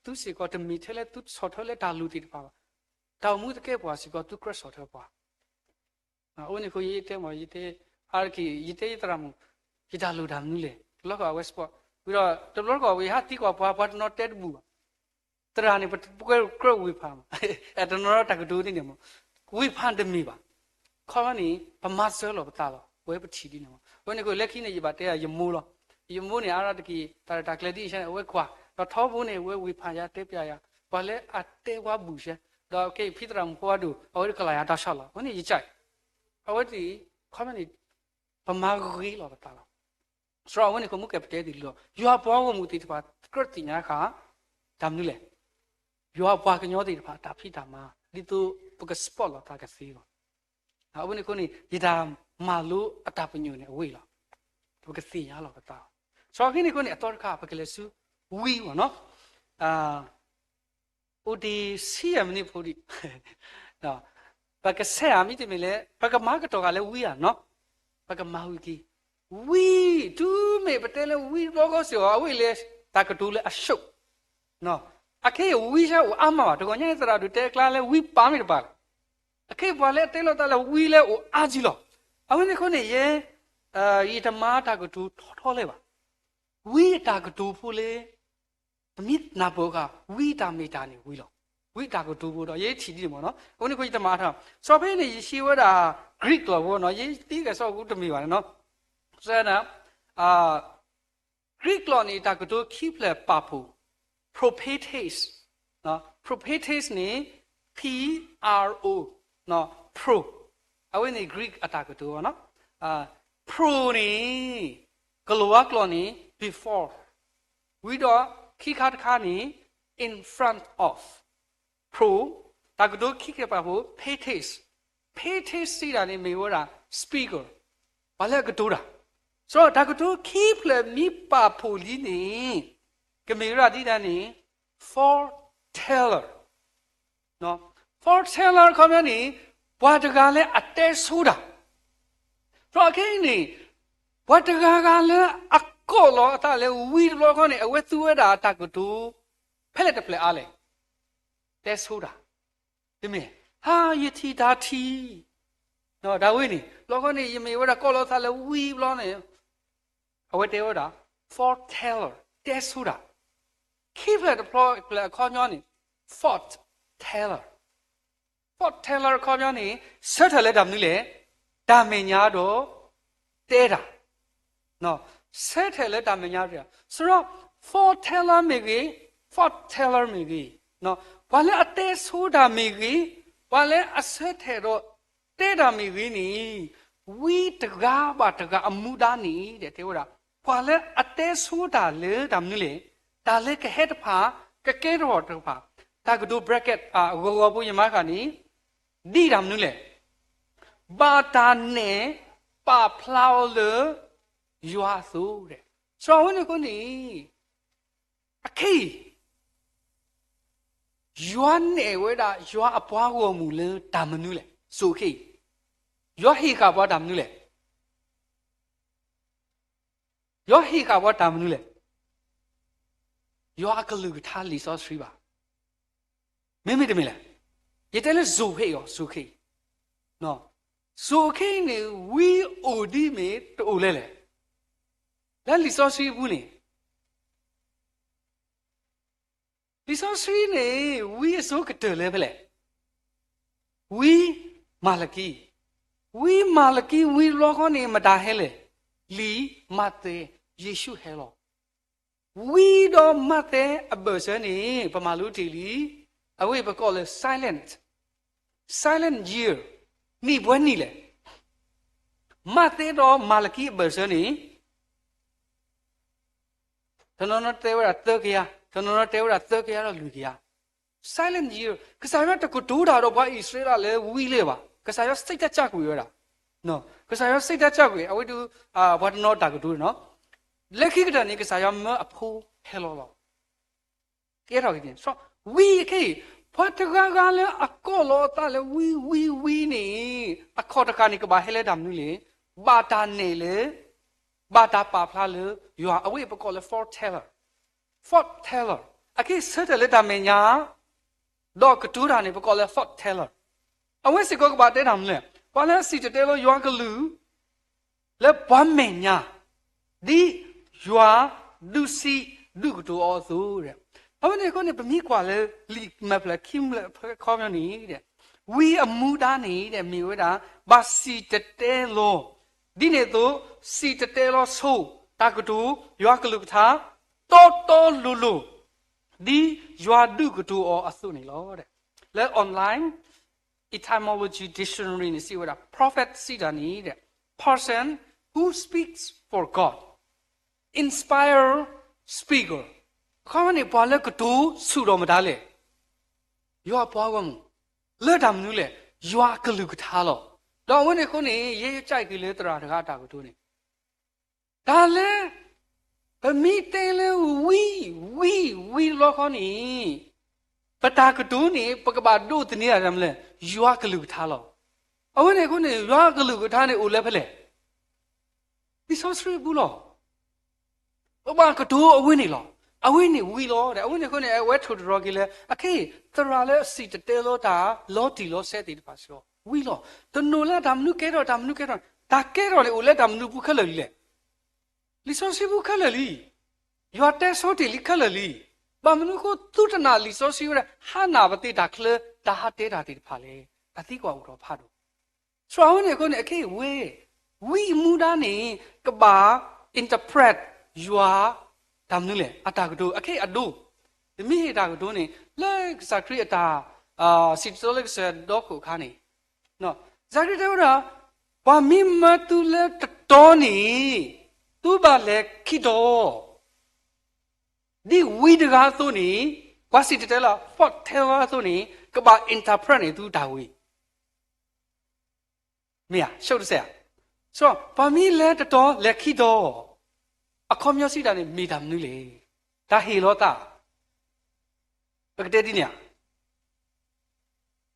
သုစ့ၢ်ကီးတမ့ၢ်ထဲလၢသုဆီၣ်ထွဲလၢတၢ်လိၤသ့ၣ်တဖၣ်ဘၣ်. တၢ်အိၣ်မူသကဲပှၤစ့ၢ်ကီး သုကြၢးဆီၣ်ထွဲပှၤ အဝဲန့ၣ်အဃိ ယတဲမး ယတဲ အါတက့ၢ် ယတဲယသရၣ်မုၣ် ယတၢ်လိၣ်တၢ်မနုၤလဲၣ် တဘျီဃီအဝဲ spot ဝံၤဒီး တဘျီဃီဝဲဟးသံကွၢ်ပှၤ ပှၤတနီၤတဲတဘူၣ်ဘၣ်. သရၣ်န့ၣ် ပကြၢးဝ့ၢ်ဖးမး တနီၤတၢ်ကတိၤသ့ၣ်န့ၣ်မး ဝ့ၢ်ဖးတမ့ၢ်ဘၣ်. ခီမ့ၢ်န့ၣ် ပမၤစၢၤလီၤပသးလီၤ ဝဲပထံၣ်ဒ်န့ၣ်မး. အဝဲန့ၣ်အဃိ လၢခံန့ၣ် ယဘၣ်တဲယမိၢ်လီၤ. ယမိၢ်န့ၣ် အါတက့ၢ် တၢ်ရဲၣ်တၢ်ကျဲၤဒ်အံၤဆဲန့ၣ် အဝဲကွၢ် ဒီးထီဘိန့ၣ် အဝဲဝ့ၢ်ဖးယၤတဲပျးယၤ ပှၤလၢအတဲဝဲဘူၣ်ဆဲ ဒီးကဲဖံသရၣ်မုၣ်ဖိဝဲဒိၣ် အဝဲတကလၢ်ယၤတၢ်ဆၣ်လီၤ အဝဲန့ၣ်ယကၢ် အဝဲသ့ၣ် ခီမ့ၢ်န့ၣ် ပမၤဂ့ၤလီၤပသးလီၤ. စရီအဝဲန့ၣ် ကမူကဲပတဲသ့ၣ်လီၤ ယွၤအပှၤဂီၢ်မုၢ်သ့ၣ်တဖၣ် ကြၢးသ့ၣ်ညါဃာ် တၢ်မနုၤလဲၣ် ယွၤအပှၤကညီသ့ၣ်တဖၣ် တၢ်ဖံးတၢ်မၤ ဒ်သိးပက spot လီၤသးကသ့လီၤ. အဝဲန့ၣ်အဃိန့ၣ် ယတၢ် မၤလိအတၢ်ပညိၣ်န့ၣ်အဝဲအံၤလီၤ. ပကသ့ၣ်ညါလီၤပသး. စီၤအၤဃ့ၣ်န့ၣ်အဃိန့ၣ် အသီတခါ ပကလဲၤဆူဝံအီၤနီၤ. အိၣ်ဒံးဆံယဲၢ်မံးနံးဖိဒံး ပကဆဲးဧါ မ့တမ့ၢ်လၢ ပကမၤကတီၢ်ဃာ်လၢဝံဧါနီၤ. ပကမၤဝံၤက့ၤ ဝံ, တုၤမ့ၢ်ပတဲလၢဝံတဘျီဃီစ့ၢ်ကီး အဝဲလဲၤတၢ်ကတိၤလၢအရှုပ် အခဲအံၤဝံဆါအိၣ်အါမးဘၣ်. တဂီၤညါန့ၣ်သရၣ်ဒိၣ်တဲကျါလၢဝံပာ်မ့ၢ်တပာ်လဲၣ်. အခဲအံၤပှၤလၢအတဲလိာ်သးလၢဝံလၢအိၣ်အါကံလီၤ. အဝဲန့ၣ်အဃိန့ၣ် ယဲ, ယတမၤတၢ်ကတိၤထီထီလဲၣ်ဘၣ်. ဝံအတၢ်ကတိၤဖိလၢ ပမ့ၢ်နၢ်ပၢၢ်ဃာ် ဝံတၢ်မ့ၢ်တၢ်န့ၣ်ဝံလီၤ. ဝံတၢ်ကတိၤဖိဒီး ယဲထံၣ်ဒ်န့ၣ်မ့ၢ်နီၤ. အဃိန့ၣ်အဃိယတမၤထီၣ် စီၤဖဲန့ၣ် ယဟံးဝဲဒၣ် Greek လီၤဖိနီၤ. ယဲသ့ကစီၣ်ကူတမ့ၢ်ဘၣ်န့ၣ်နီၤ. စဲဒၣ် Greek လီၤန့ၣ် တၢ်ကတိၤခံဖျၢၣ်ပာ်ဖှိၣ် propetes, propetes န့ၣ် P R O, pro, အဝဲန့ၣ် Greek အတၢ်ကတိၤနီၤ. pro န့ၣ် ကလိၤဝါကျိာ်န့ၣ် before, ဝံၤဒီးခံခါတခါန့ၣ် in front of, pro, တၢ်ကတိၤခံဖျၢၣ်ပာ်ဖှိၣ် petes, petes စံးတၢ်န့ၣ်မ့ၢ်ဝဲဒၣ် speaker, ပှၤလၢအကတိၤတၢ်. စီၤတၢ်ကတိၤခံဖျၢၣ်မ့ၢ်ပာ်ဖှိၣ်လံန့ၣ် ကမ့ၢ်ဝဲဒၣ်ဒ်ဒၣ်န့ၣ် foreteller, foreteller အခီပညီန့ၣ် ပှၤတဂၤလၢအတဲဆိတၢ်. စီၤအၤဃ့ၣ်န့ၣ် ပှၤတဂၤဂၤလၢအကိးလီၤအသးလၢဝံတဘျီဃီန့ၣ် အဝဲသူဝဲဒၣ်တၢ်ကတိၤ ဖဲလဲၣ်တဖျၢၣ်အါလဲၣ်. တဲဆိတၢ်, တမ့ၢ်, ဟါ ယထံၣ်တၢ်ထံၣ်, ဒၣ်ဝဲန့ၣ် ဘျီဃီန့ၣ် ယမ့ၢ်ဝဲဒၣ်ကိးလီၤသးလၢဝံဘျီန့ၣ် အဝဲတဲဝဲဒၣ် foreteller, တဲဆိတၢ်. ခံဖျၢၣ်တဖျၢၣ်အခီပညီန့ၣ် forth teller, forth teller အခီပညီန့ၣ် ဆၢထၢၣ်လၢတၢ်မနုၤလဲၣ်, တၢ်မဲာ်ညါဒီး တဲတၢ်, ဆၢထၢၣ်လၢတၢ်မဲာ်ညါတၢ်. ဆိုတော့ foreteller မ့ၢ်ဂ့ၤ, forth teller မ့ၢ်ဂ့ၤ, ပှၤလၢအတဲဆိတၢ်မ့ၢ်ဂ့ၤ, ပှၤလၢအဆၢထၢၣ်ဒီးတဲတၢ်မ့ၢ်ဂ့ၤန့ၣ် ဝံတဂၤဘၣ်တဂၤအမူဒါန့ၣ် တဲဝဲဒၣ် ပှၤလၢအတဲဆိတၢ်လၢတၢ်မနုၤလဲၣ်, တၢ်လၢကဟဲတဖၣ် ကကဲထီၣ်တဖၣ်, တၢ်ကတိၤ bracket အဂီၤဂီၤဖိယမၤဃာ်န့ၣ် ဒ်တၢ်မနုၤလဲၣ်, ဘၣ်တၢ်နဲၣ်ပာ်ဖျါအီၤလၢယွၤအသိး. စီၤအၤဃ့ၣ်န့ၣ်အဃိန့ၣ် အခဲအံၤ ယွၤနဲၣ်ဝဲဒၣ်ယွၤအပှၤဂီၢ်မုၢ်လၢတၢ်မနုၤလဲၣ်. စိၤခဲအံၤ ယွၤဟ့ၣ်ဃာ်ပှၤတၢ်မနုၤလဲၣ်. ယွၤဟ့ၣ်ဃာ်ပှၤတၢ်မနုၤလဲၣ်. ယွၤအကလုၢ်ကထါလံာ်စီဆှံဘၣ်. မ့မ့ၢ်တမ့ၢ်လဲၣ်. ယတဲလၢစိၤခဲအံၤအီၤ, စိၤခဲအံၤ, စိၤခဲအံၤန့ၣ် ဝံအိၣ်ဒ်မ့ၢ်တအိၣ်လဲၣ်လဲၣ်. လၢလံာ်စီဆှံအပူၤန့ၣ် လံာ်စီဆှံန့ၣ် ဝံအစိၤကတၢၢ်လၢဖဲလဲၣ်. ဝံမၤလကံ, ဝံမၤလကံ ဝံတဘျီဃီန့ၣ် မတၤဟဲလဲၣ်, လံာ်မးသဲ, ယ့ၣ်ၡူးဟဲလီၤ. ဝံဒီးမးသဲအဘၢၣ်စၢၤန့ၣ် ပမၤလိတ့ၢ်လံ, အဝဲပကိးလၢ silent, silent year, နံၣ်ပှဲၤနံၣ်လဲၣ်. မးသဲဒီးမၤလကံအဘၢၣ်စၢၤန့ၣ် တနီၤနီၤတဲဝဲဒၣ်သၢကယၤ, တနီၤနီၤတဲဝဲဒၣ်သၢကယၤဒီးလွံၢ်ကယၤ. Silent year, ကစၢ်ယွၤတကတိၤတၢ်ဒီးပှၤအံၣ်စရ့လးလၢဝံလၢၤဘၣ်. ကစၢ်ယွၤစိတ်ဓာတ်ကွံာ်ဝဲဒၣ်. ကစၢ်ယွၤစိတ်ဓာတ်ကွံာ်, အဝဲဒုး ပှၤတနီၤတၢ်ကတိၤန့ၣ်နီၤ. လၢခံကတၢၢ်န့ၣ် ကစၢ်ယွၤမၢအဖိဟဲလီၤလီၤ. ကဲထီၣ်က့ၤန့ၣ် ဝံခဲအံၤ, ပှၤတဂၤဂၤလၢအကိးလီၤအသးလၢဝံ, ဝံ, ဝံန့ၣ် အခီၣ်တဃၣ်န့ၣ် ကဘၣ်ဟဲလၢတၢ်မနုၤလဲၣ်, ဘၣ်တၢ်နဲၣ်လၢ ဘၣ်တၢ်ပာ်ဖျါလၢယွၤ, အဝဲပကိးလၢ foreteller, foreteller, အခဲအံၤဆၢထၢၣ်လၢတၢ်မဲာ်ညါ ဒီးကတိၤတၢ်န့ၣ် ပကိးလၢ foreteller. အဝဲစ့ၢ်ကီးကဘၣ်တဲတၢ်မနုၤလဲၣ်, ပှၤလၢအစံၣ်တဲၤတဲလီၤယွၤကလုၢ် လၢပှၤမဲာ်ညါ ဒ်ယွၤဒုးစံးဒုးကတိၤအီၤအသိး. အဝဲန့ၣ်အဃိန့ၣ် ပမ့ၢ်ကွၢ်လၢလံာ်မဲာ်ဖျၢၣ်ခံဖျၢၣ်အခီပညီန့ၣ် ဝံအမူဒါန့ၣ် မ့ၢ်ဝဲဒၣ် ဘၣ်စံၣ်တဲၤတဲလီၤ, ဒ်န့ၣ်အသိး စံၣ်တဲၤတဲလီၤဆိ တၢ်ကတိၤ ယွၤကလုၢ်ကထါ တီတီလိၤလိၤ ဒ်ယွၤဒုးကတိၤအီၤအသိးန့ၣ်လီၤ. လၢ online etymology dictionary န့ၣ် စံးဝဲဒၣ် prophet စံးတၢ်န့ၣ် person who speaks for God, inspire speaker. အခီပညီန့ၣ် ပှၤလၢကတိၤဆူၣ်ထီၣ်မတၤလဲၣ်, ယွၤအပှၤဂီၢ်မုၢ်, လၢတၢ်မနုၤလဲၣ်, ယွၤအကလုၢ်ကထါလီၤ. ဒီးအဝဲန့ၣ်အဃိန့ၣ် ယဲယကၠဲးက့ၤလၢသရၣ်တဂၤအတၢ်ကတိၤန့ၣ် တၢ်လၢ ပမ့ၢ်တဲလၢဝံ, ဝံ, ဝံတဘျီဃီန့ၣ် ပတၢ်ကတိၤန့ၣ် ပကဘၣ်ဒိးသန့ၤတၢ်မနုၤလဲၣ်, ယွၤကလုၢ်ကထါလီၤ. အဝဲန့ၣ်အဃိန့ၣ် ယွၤကလုၢ်ကထါန့ၣ်အိၣ်လၢဖဲလဲၣ်, လံာ်စီဆှံပူၤလီၤ. ပဘၣ်ကတိၤအဝဲန့ၣ်လီၤ. အဝဲန့ၣ်ဝံလီၤ. အဝဲန့ၣ်အဃိန့ၣ် အဝဲထိၣ်တရီၤက့ၤလၢ အခဲအံၤ သရၣ်လၢအစံၣ်တဲၤတဲလီၤတၢ် လီၤတံၢ်လီၤဆဲးသ့ၣ်တဖၣ်စ့ၢ်ကီး ဝံလီၤ. တနီၤလၢတၢ်မနုၤကဲထီၣ် တၢ်မနုၤကဲထီၣ်, တၢ်ကဲထီၣ်န့ၣ်အိၣ်လၢတၢ်မနုၤပူၤခဲလၢာ်လံလဲၣ်. လံာ်စီဆှံပူၤခဲလၢာ်လံ. ယွၤတဲဆီတ့ၢ်လံခဲလၢာ်လံ. ဘၣ်မနုၤအဃိ သုတနာ်လံာ်စီဆှံဝဲဒၣ် ဟါနၢ်ပသ့တၢ်ချၢ တၢ်ဟးတဲတၢ်သ့ၣ်တဖၣ်လဲၣ်. တၢ်သံကွၢ်အိၣ်ထီၣ်ဖးဒိၣ်. စှၤဝဲန့ၣ်အဃိန့ၣ် အခဲအံၤဝဲ ဝံအမူဒါန့ၣ် ကဘၣ် interpret ယွၤ တၢ်မနုၤလဲၣ် အတၢ်ကတိၤ အခဲအံၤအဒိ တမ့ၢ်ဟ့ၣ်တၢ်ကတိၤန့ၣ် လၢကစၢ်ခရံာ်အတၢ် စံၣ်တဲၤတဲလီၤလၢကစၢ်ဒီခိၣ်အခါန့ၣ် ကစၢ်ခရံာ်တဲဝဲဒၣ် ပှၤမ့ၢ်မၢသုလၢတတီၤန့ၣ် သုဘၣ်လဲၤခံတီၤ ဒ်ဝံတဂၤအသိးန့ၣ် ပှၤစံၣ်တဲၤတဲလီၤ fortune teller အသိးန့ၣ် ကဘၣ် interpret န့ၣ် သုတၢ်ဝံ မ့ၢ်ဧါ, ဆိကတစဲးဧါ. ပှၤမ့ၢ်လဲၤတတီၤ လဲၤခံတီၤ အခီပညီစံးတၢ်န့ၣ် မ့ၢ်တၢ်မနုၤလဲၣ်. တၢ်ဟ့ၣ်လီၤသး ပကတဲဒ်န့ၣ်ဧါ.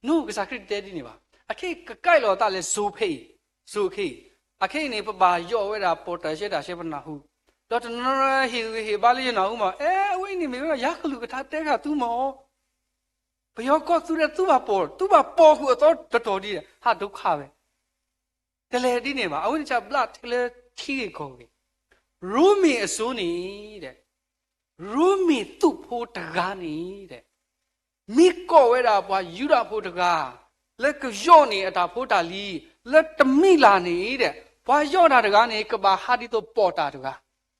န ကစၢ်ခရံာ်တတဲဒ်န့ၣ်ဘၣ်. အခဲအံၤကကဲလီၤသးလၢစိၤဖဲအံၤ, စိၤခဲအံၤ, အခဲအံၤန့ၣ် ပဘၣ်ယီၣ်ဝဲဒၣ် portal ရှဲတၢ်ရှဲပနၢ်ဟူ, ဒီးတနီၤနီၤဟ့ၣ်ဂံၢ်ဟ့ၣ်ဘါလၢယနၢ်ဟူမး, အဲ အဝဲအံၤန့ၣ်မ့ၢ်ဝဲဒၣ်ယွၤကလုၢ်ကထါတဲဃာ်သုမး ပယီၤကီၢ်သူလ့ၤ သုဘၣ်ပိာ်, သုဘၣ်ပိာ်ဃုာ်အသီတတီၤဒ်လဲၣ်, ဟးဒိခါဝဲ, တလဲၤဒ်န့ၣ်ဘၣ်. အဝဲန့ၣ်ဘျးထဲလၢထံဂ့ၢ်ကီၢ်ဂ့ၢ်, ရိမ့ၤအစိၤန့ၣ် ရိမ့ၤသုးဖိတဂၤန့ၣ် မ့ၢ်ကိးဝဲဒၣ်ပှၤယူဒၤဖိတဂၤ လၢကယီၣ်န့ၢ်အတၢ်ဖိတၢ်လံၤ လၢတမံၤလၢ်န့ၣ်, ပှၤယီၣ်တၢ်တဂၤန့ၣ် ကဘၣ်ဟးဒ်သိးပိာ်တာ်တဂၤ,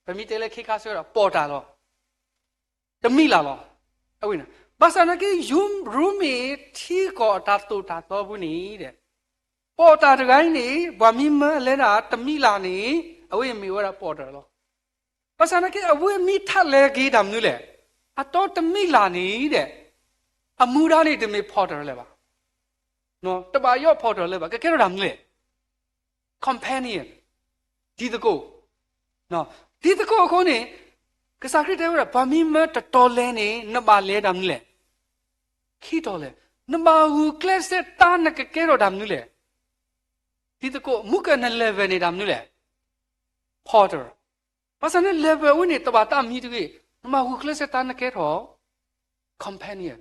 ပမ့ၢ်တဲလၢခ့ခါဆၢဒီး ပိာ်တာ်လီၤ. တမံၤလၢ်လီၤ. ဘၣ်ဆၣ်နာ်က့ ရိမ့ၤထံကီၢ်အတၢ်သိၣ်တၢ်သီပူၤန့ၣ် ပိာ်တာ်တဂၤအံၤန့ၣ် ပှၤမ့ၢ်မၢအလဲၤဒၣ်တမံၤလၢ်န့ၣ် အဝဲမ့ၢ်ဝဲဒၣ်ပိာ်တာ်လီၤ. ဘၣ်ဆၣ်နာ်က့ အဝဲမ့ၢ်ထးလဲၤက့ၤတၢ်မနုၤလဲၣ်, အတီတမံၤလၢ်န့ၣ်ဒီး အမူဒါန့ၣ်တမ့ၢ် porter လၢၤဘၣ်, တဘၣ်ယီၣ် porter လၢၤဘၣ်, ကကဲထီၣ်တၢ်မနုၤလဲၣ်, companion, တံၤသကိး, တံၤသကိးအဃိန့ၣ် ကစၢ်ခရံာ်တဲဝဲဒၣ် ပှၤမ့ၢ်မၢတတီၤလဲၤန့ၣ် နဘၣ်လဲၤတၢ်မနုၤလဲၣ်, ခံတီၤလဲၤ, နဘၣ်ဂုာ်ကျဲးစၢးတၢ် နကကဲထီၣ်တၢ်မနုၤလဲၣ်, တံၤသကိး, မူကန level န့ၣ်တၢ်မနုၤလဲၣ်, porter. ဘၣ်ဆၣ်န့ၣ် level အဝဲန့ၣ် တဘၣ်တၢ်မံတဂ့ၤ, နဘၣ်ဂုာ်ကျဲးစၢးတၢ် နကဲထီၣ် companion,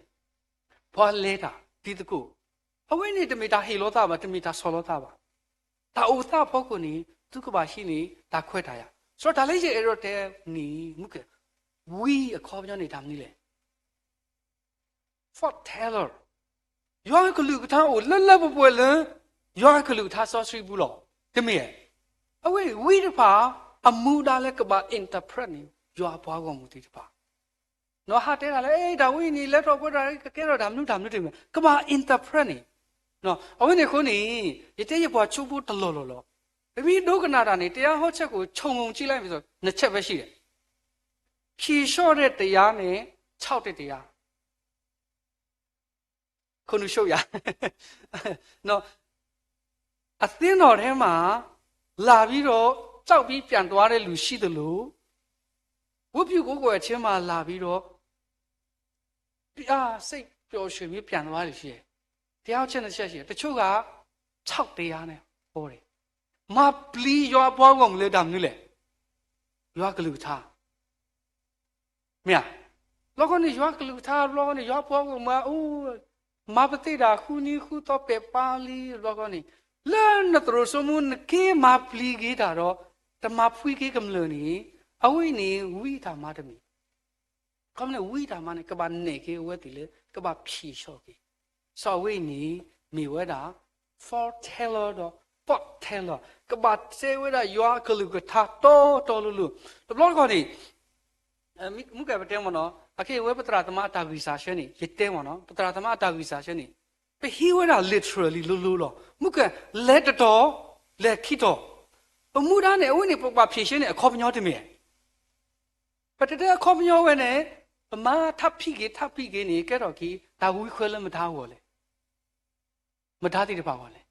ပှၤလဲၤတၢ်, တံၤသကိး. အဝဲန့ၣ်တမ့ၢ်တၢ်ဟ့ၣ်လီၤသးဘၣ်, တမ့ၢ်တၢ်ဆီၣ်လီၤသးဘၣ်. တၢ်အိၣ်သးအဖီခိၣ်န့ၣ် သုကဘၣ်ဟံးန့ၢ်တၢ်ခွဲးတၢ်ယာ်. စးထီၣ်တၢ်လၢယအဲၣ်ဒိးတဲန့ၣ် မူက ဝံအခီပညီန့ၣ်တၢ်မနုၤလဲၣ်, fortune teller. ယွၤကလုၢ်ကထါအိၣ်လၢလၢပှဲၤပှဲၤလၢ ယွၤကလုၢ်ကထါစီဆှံပူၤလီၤ. တမ့ၢ်, အဝဲဝံတဖၣ် အမူဒါလၢကဘၣ် interpret န့ၣ် ယွၤအပှၤဂီၢ်မုၢ်သ့ၣ်တဖၣ် နီၢ်ဟးတဲတၢ်လၢ အဲ တၢ်ဝဲအံၤန့ၣ် လဲၤထီၣ်ပှဲၤထီၣ် ကကဲထီၣ်တၢ်မနုၤတၢ်မနုၤတမ့ၢ် ကဘၣ် interpret န့ၣ်. အဝဲန့ၣ်အဃိန့ၣ် ယတဲယပှၤဆိဖိတလီၢ်လီၢ်လီၤ. ပမ့ၢ်ဒိကနၣ်တၢ်န့ၣ် တရားဟောချက်ကို ခြုံငုံကြည့်လိုက်မယ်ဆို နှစ်ချက်ပဲရှိတယ်. ဖြေလျှော့တဲ့တရားနဲ့ ထောက်တဲ့တရား. ခုနစ်ချုပ်ရာ နော် အသင်းတော်ထဲမှာ လာပြီးတော့ ကြောက်ပြီးပြန်သွားတဲ့လူရှိသလို ဝတ်ပြုကိုးကွယ်ခြင်းမှာ လာပြီးတော့ ပြားစိတ်ပျော်ရွှင်ပြီးပြန်သွားတယ်ရှိတယ်။ တရားချက်နှစ်ချက်ရှိတယ်။ တချို့က ထောက်တရားနဲ့ ဟောတယ်။ မပျီယွားပွားဝင်လေတမနုၤလဲၣ်. ယွၤကလုၢ်ကထါ မ့ၢ်ဧါ. ဘျီခီန့ၣ် ယွၤကလုၢ်ကထါ ဘျီခီန့ၣ် ယွၤပှၤဂီၢ်မုၢ် အိၣ် မၤပသ့ၣ်တၢ်ဃုနံၤဃုသီပဲာ်ပာ်လံ ဘျီခီန့ၣ် လၢနသရိာ်စိမိၣ် နက့ၤမၤပျံၤက့ၤတၢ်ဒီး တမၤဖှံက့ၤကမျၢၢ်န့ၣ် အဝဲအံၤန့ၣ် ဝံတၢ်မါတမံၤ ခီမ့ၢ်န့ၣ် ဝံတၢ်မါန့ၣ် ကဘၣ်နဲၣ်က့ၤအဝဲသ့ၣ်လၢ ကဘၣ်ဖြေလျှော့က့ၤ စီၤဝဲအံၤန့ၣ် မ့ၢ်ဝဲဒၣ် foreteller ဒီး foretold ကဘၣ်တဲဝဲဒၣ်ယွၤအကလုၢ်ကထါတီတီလိၤလိၤ တဘျီတခီၣ်န့ၣ် မုၢ်ကဲပတဲမ့ၢ်နီၤ အခဲအံၤဝဲပသရၣ်သမါအတၢ်ဂံၢ်စၢ်ဆၢန့ၣ် ယတဲမ့ၢ်နီၤ ပသရၣ်သမါအတၢ်ဂံၢ်စၢ်ဆၢန့ၣ် ပဟံးဝဲဒၣ် literally လိၤလိၤလီၤ. မုၢ်ကဲ လဲၤတတီၤ လဲၤခံတီၤ ပမူဒါန့ၣ် အဝဲန့ၣ် ပကဘၣ်ဖြေရှင်းန့ၣ် အခီပညီတမ့ၢ် ပတတဲအခီပညီဝဲန့ၣ် ပမၤထးဖံးက့ၤ ထးဖံးက့ၤန့ၣ် ကဲထီၣ်က့ၤ တၢ်ဝံခွဲလၢမတၤအဂီၢ်လဲၣ်. မတၤသ့ၣ်တဖၣ်အဂီၢ်လဲၣ်.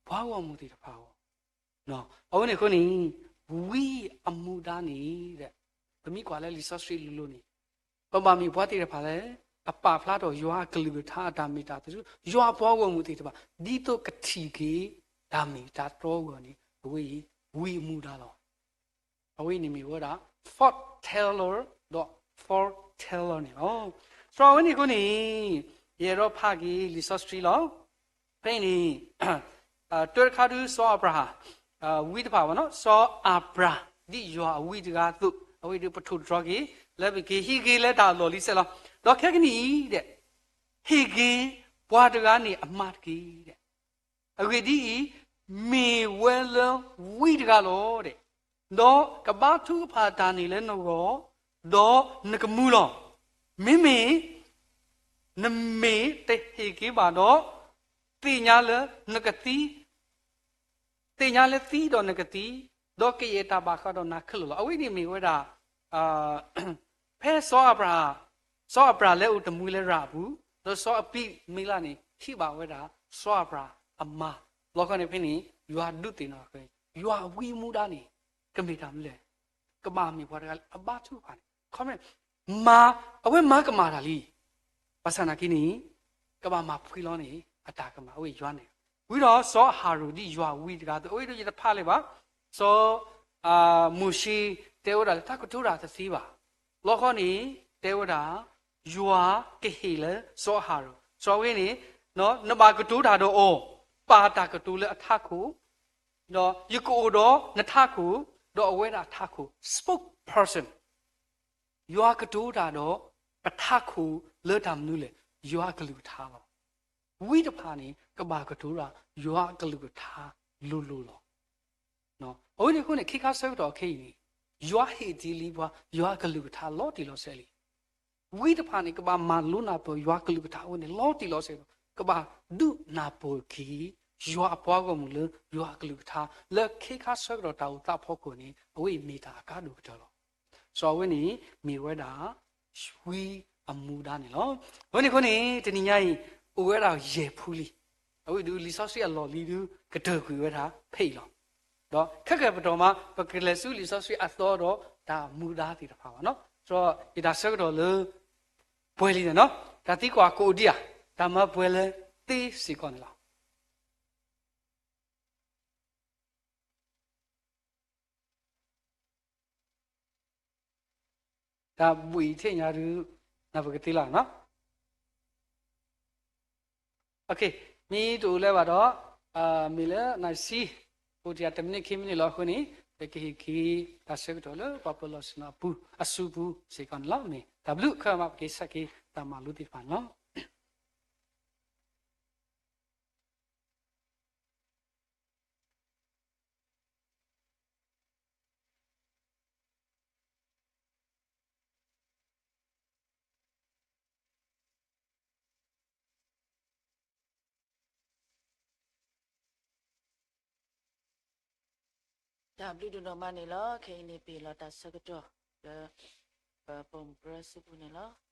ပှၤဂီၢ်မုၢ်သ့ၣ်တဖၣ်အဂီၢ်. အဝဲန့ၣ်အဃိန့ၣ် ဝံအမူဒါန့ၣ် ပမ့ၢ်ကွၢ်လၢလံာ်စီဆှံလိၤလိၤန့ၣ် ပဘၣ်မ့ၢ်ပှၤသ့ၣ်တဖၣ်လၢ အပာ်ဖျါထီၣ်ယွၤအကလုၢ်ကထါအတၢ်မ့ၢ်တၢ်တီ, ယွၤအပှၤဂီၢ်မုၢ်သ့ၣ်တဖၣ် ဒ်သိးကထံၣ်က့ၤ တၢ်မ့ၢ်တၢ်တီအဂီၢ်န့ၣ် အဝဲအံၤ ဝံအမူဒါလီၤ. အဝဲန့ၣ်မ့ၢ်ဝဲဒၣ် fortune teller ဒီး fortune teller န့ၣ်လီၤ. စီၤအဝဲန့ၣ်အဃိန့ၣ် ယအဲၣ်ဒိးဖးက့ၤလံာ်စီဆှံလီၤ. ဖဲအံၤန့ၣ် တၢ်တခါဒုး စီၤအၤဘြၤဟၣ် ဝံတဖၣ်ဘၣ်နီၤ, စီၤအၤဘြၤဟၣ် ဒ်ယွၤအဝံတဂၤအသိး အဝဲဒုးပထိၣ်တြီၤက့ၤ လၢပကဟ့ၣ်က့ၤလၢတၢ်အလီၢ်လံစဲးလီၤ. ဒီးခဲကနံၣ်အံၤဒီး ဟ့ၣ်က့ၤပှၤတဂၤန့ၣ်အမါတက့ၢ်ဒီး အဂ့ၢ်ဒ်အံၤ, မ့ၢ်ဝဲလၢဝံတဂၤလီၤဒီး, ဒီးကဘါထုကဖၣ်တၢ်န့ၣ်လၢနဂီၢ်, ဒီးနကမူလီၤ. မ့မ့ၢ်နမ့ၢ်တဟ့ၣ်က့ၤဘၣ်ဒီး, သ့ၣ်ညါလၢနကသံ, သ့ၣ်ညါလၢသံဒီးနကသံ, ဒီးကယဲၢ်တၢ်ဘၣ်ဃးဒီးနၤခဲလၢာ်လီၤ. အဝဲန့ၣ်မ့ၢ်ဝဲဒၣ် ဖဲစီၤအၤဘြၤဟၣ်, စီၤအၤဘြၤဟၣ်လဲၤအိၣ်တမှံၤလၢရၤအပူၤ, ဒီးစီၤအဘံမ့လးန့ၣ် ဟံးဘၣ်ဝဲဒၣ် စီၤအၤဘြၤဟၣ်အမါ, လီၤခီန့ၣ်ဖဲန့ၣ် ယွၤဒုးသ့ၣ်နီၣ်ဃဲ, ယွၤအဝံအမူဒါန့ၣ် ကမ့ၢ်တၢ်မနုၤလဲၣ်, ကဘၣ်မ့ၢ်ပှၤတဂၤလၢအဘါထုကဖၣ်န့ၣ်, ခီမ့ၢ် မၤ, အဝဲမၤကမၣ်တၢ်လံ, ဘၣ်ဆၣ်နာ်က့န့ၣ် ကဘၣ်မၤဖှံလီၤန့ၣ် အတၢ်ကမၣ် အဝဲယွၤန့ၣ်, ဝံၤဒီးစီၤအၤဟရိၣ်ဒ်ယွၤအဝံတဂၤအသိး, အဝဲဒၣ်ယတဖးလၢၤဘၣ်, စီၤ မိၤၡ့တဲဝဲဒၣ်လၢတၢ်ကတိၤတၢ်တသ့ဘၣ်, လီၤခီန့ၣ် တဲဝဲဒၣ် ယွၤကဟ့ၣ်လၢစီၤအၤဟရိၣ်, စီၤအၤဟရိၣ်န့ၣ် နဘၣ်ကတိၤတၢ်ဒီးအီၤ, ပာ်တၢ်ကတိၤလၢအထးခိၣ်, ဒီးယကအိၣ်ဒီးနထးခိၣ်, ဒီးအဝဲဒၣ်အထးခိၣ် spokesperson, ယွၤကတိၤတၢ်ဒီးပထးခိၣ်လၢတၢ်မနုၤလဲၣ်, ယွၤအကလုၢ်ကထါလီၤ. ဝံတဖၣ်န့ၣ် ကဘၣ်ကတိၤတၢ် ယွၤအကလုၢ်ကထါလိၤလိၤလီၤ. အဝဲန့ၣ်အဃိန့ၣ် ခဲခါဆၢကတီၢ်ခဲအံၤန့ၣ် ယွၤဟ့ၣ်တ့ၢ်လံပှၤ ယွၤအကလုၢ်ကထါလီၤတံၢ်လီၤဆဲးလံ. ဝံတဖၣ်န့ၣ် ကဘၣ်မၤလိနၢ်ပၢၢ်ယွၤအကလုၢ်ကထါအဝဲန့ၣ် လီၤတံၢ်လီၤဆဲးလီၤ. ကဘၣ်ဒုးနၢ်ပၢၢ်က့ၤ ယွၤအပှၤဂီၢ်မုၢ်လၢယွၤအကလုၢ်ကထါ လၢခဲခါဆၢကတီၢ်တၢ်အိၣ်သးဖီခိၣ်န့ၣ် အဝဲအံၤမ့ၢ်တၢ်အကါဒိၣ်ကတၢၢ်လီၤ. စီၤအဝဲန့ၣ် မ့ၢ်ဝဲဒၣ် ဝံအမူဒါန့ၣ်လီၤ. အဝဲန့ၣ်အဃိန့ၣ် တနံၤညါအံၤ အိၣ်ဝဲဒၣ်ယဲၢ်ဖုလံ. အဝဲဒုးလံာ်စီဆှံအလီၢ်လံၤဒုးကတၢၢ်ကွံာ်ဝဲဒၣ်ဖဲအံၤလီၤ. ဒီးခဲကဲပတီၢ်မး ပကလဲၤဆူလံာ်စီဆှံအသီဒီးတၢ်မူဒါသ့ၣ်တဖၣ်ဘၣ်နီၤ. စီၤအံၤတၢ်ဆၢကတီၢ်လၢ ပှဲၤလံန့ၣ်နီၤ, တၢ်သံကွၢ်ကအိၣ်ဒံးဧါ, တၢ်မၤပှဲၤလၢသ့စ့ၢ်ကီးန့ၣ်လီၤ. တၢ်ဘှံးထံၣ်ညါဒုး နၢ်ပၢၢ်ကသ့လီၤနီၤ. မ့ၢ်တအိၣ်လၢၤဘၣ်ဒီး မ့ၢ်လၢနၢ်စံ အိၣ်တ့ၢ်တမံးနံးခံမံးနံးလီၤအဃိန့ၣ် ပကဟ့ၣ်က့ၤတၢ်ဆၢကတီၢ်လၢပှၤပၢၤလီၢ်ဆ့ၣ်နီၤအပူၤ အစုပူၤစ့ၢ်ကီးန့ၣ်လီၤ. မ့ၢ်တၢ်ဘျုးခဲအံၤမး ပက့ၤဆၢက့ၤတၢ်မၤလိသ့ၣ်တဖၣ်န့ၣ်လီၤ. တၢ်ဘျုးဒိၣ်နီၢ်မးန့ၣ်လီၤ. ခဲအံၤန့ၣ် ပဟ့ၣ်လီၤတၢ်ဆၢကတီၢ်လၢ ပပိာ်မုၣ်ပြၢစုပူၤန့ၣ်လီၤ.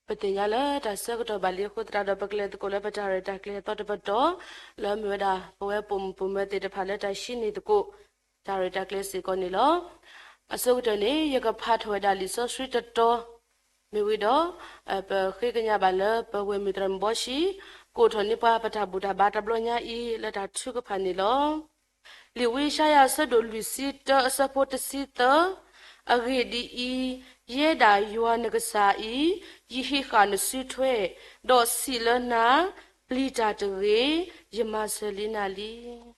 ပသ့ၣ်ညါလၢတၢ်ဆၢကတီၢ်ဘၣ်လံအဃိသတးဒီး ပကလဲၤသကိးလၢပတၢ်ရဲၣ်တၢ်ကျဲၤအသီတပတီၢ် လၢအမ့ၢ်ဝဲဒၣ် ပဝဲပိာ်မုၣ်ပိာ်မၢၤသ့ၣ်တဖၣ်လၢတၢ်ဟံးန့ၢ်သကိး တၢ်ရဲၣ်တၢ်ကျဲၤစ့ၢ်ကီးန့ၣ်လီၤ. အဆိကတၢၢ်န့ၣ် ယကဖးထီၣ်ဝဲဒၣ်လံာ်စီဆှံတတီၤ မ့ၢ်ဝံၤဒီး ပဃ့ကညးဘၣ်လၢပဝဲၢ်မုၢ်သရၣ်မုၣ်ဘီၡံ ကအိးထီၣ်န့ၢ်ပှၤပတၢ်ဘူၣ်တၢ်ဘါတဘျီညါအံၤ လၢတၢ်ထုကဖၣ်န့ၣ်လီၤ. လံာ်ဝံယၡါယၤအဆၢဒိၣ်လွံၢ်ဆံတၢ အဆၢဖိတဆံသၢ, အဂ့ၢ်ဒ်အံၤ, ယဲဒၣ်ယွၤနကစၢ်အံၤ ယဟံးဃာ်နစုထွဲ, ဒီးစံးလၢနၤ, ပျံၤတၢ်တဂ့ၤ, ယမၤစၢၤလံနၤလံ.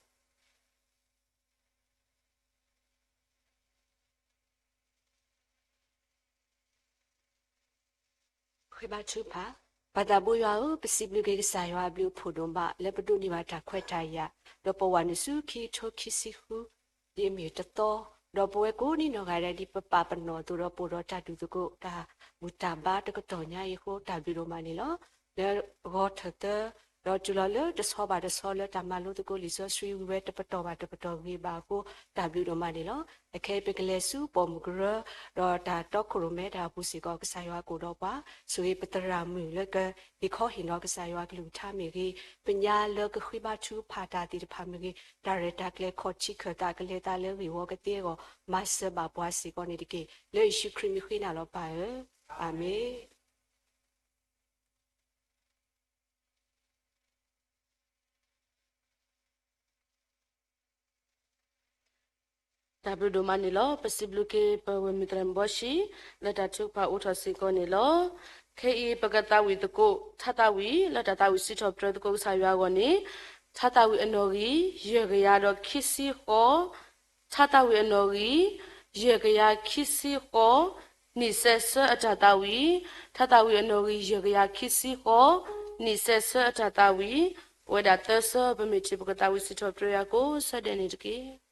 ဃ့ဘါထုကဖၣ်, ပၢ်သးဘိယွၤဧၢ, ပစံးဘျုးက့ၤကစၢ်ယွၤအဘျုးအဖှိၣ်ဒိၣ်မး လၢပဒိးန့ၢ်ဘၣ်တၢ်ခွဲးတၢ်ယာ်, ဒီးပဝဲနုာ်ဆူခံကထိခံဆံဃု ဒ်အမ့ၢ်တသီ, ဒီးပဝဲကိးဒ်နီၢ်ဂၤဒဲး ဒ်ပပာ်ပနီၣ်အသိးဒီး ပအိၣ်ဒီးတၢ်ဒုးသကိး တၢ်ဘူၣ်တၢ်ဘါတကတီၢ်ညါအံၤအဃိ တၢ်ဘျုးဒိၣ်မးန့ၣ်လီၤ. လၢဂီၤထၢၣ်သၢ ဒီးတုၤလီၤလၢတဆီဘၣ်တဆီလၢတၢ်မၤလိသကိးလံာ်စီဆှံဝံၤဝဲတပတီၢ်ဘၣ်တပတီၢ်ဂ့ၤဘၣ်အဃိ တၢ်ဘျုးဒိၣ်မးန့ၣ်လီၤ. အခဲအံၤပကလဲၤဆူပိာ်မုၣ်ကရၢ ဒီးတၢ်တီခိၣ်ရိၣ်မဲတၢ်အပူၤစ့ၢ်ကီး ကစၢ်ယွၤကအိၣ်ဒီးပှၤ ဆိၣ်ဂ့ၤပသရၣ်မုၣ်လၢကဟ့ၣ်ခီဟ့ၣ်နီၤကစၢ်ယွၤကလုၢ်ကထါမ့ၢ်ဂ့ၤ, ပညါလၢကဃ့ဘါထုကဖၣ်တၢ်သ့ၣ်တဖၣ်မ့ၢ်ဂ့ၤ, တၢ်ရဲၣ်တၢ်ကျဲၤခီၣ်ထံးခၢၣ်သးကလဲၤသးလၢဂ့ၢ်ဝီကသ့အဂီၢ် မၤစၢၤဘၣ်ပှၤစ့ၢ်ကီးန့ၣ်တက့ၢ်. လၢယ့ၣ်ၡူးခရံာ်မံၤဃ့နၤလီၤပၢ်ဧၢ, အၤမ့ၣ်. တၢ်ဘျုးဒိၣ်မးန့ၣ်လီၤ. ပစံးဘျုးက့ၤပဝဲၢ်မုၢ်သရၣ်မုၣ်ဘီၡံ လၢတၢ်ထုကဖၣ်အိးထီၣ်စ့ၢ်ကီးန့ၣ်လီၤ. ခဲအံၤပကသးဝံၣ်သကိး ထါသးဝံၣ် လၢတၢ်သးဝံၣ်စံးထီၣ်ပတြၢၤသကိးကစၢ်ယွၤအဂီၢ်န့ၣ်, ထါသးဝံၣ်အနီၣ်ဂံၢ် ယဲၢ်ကယၤဒီးခံဆံဃိး, ထါသးဝံၣ်အနီၣ်ဂံၢ် ယဲၢ်ကယၤခံဆံဃိး, နံၣ်စဲးဆၢအတၢ်သးဝံၣ်, ထါသးဝံၣ်အနီၣ်ဂံၢ် ယဲၢ်ကယၤခံဆံဃိး, နံၣ်စဲးဆၢအတၢ်သးဝံၣ်, ပဝဲဒၣ်သၢဆၢ ပမ့ၢ်ထံၣ်ပကသးဝံၣ်စံးထီၣ်ပတြၢၤယၤကိးဆၢဒဲးန့ၣ်တက့ၢ်.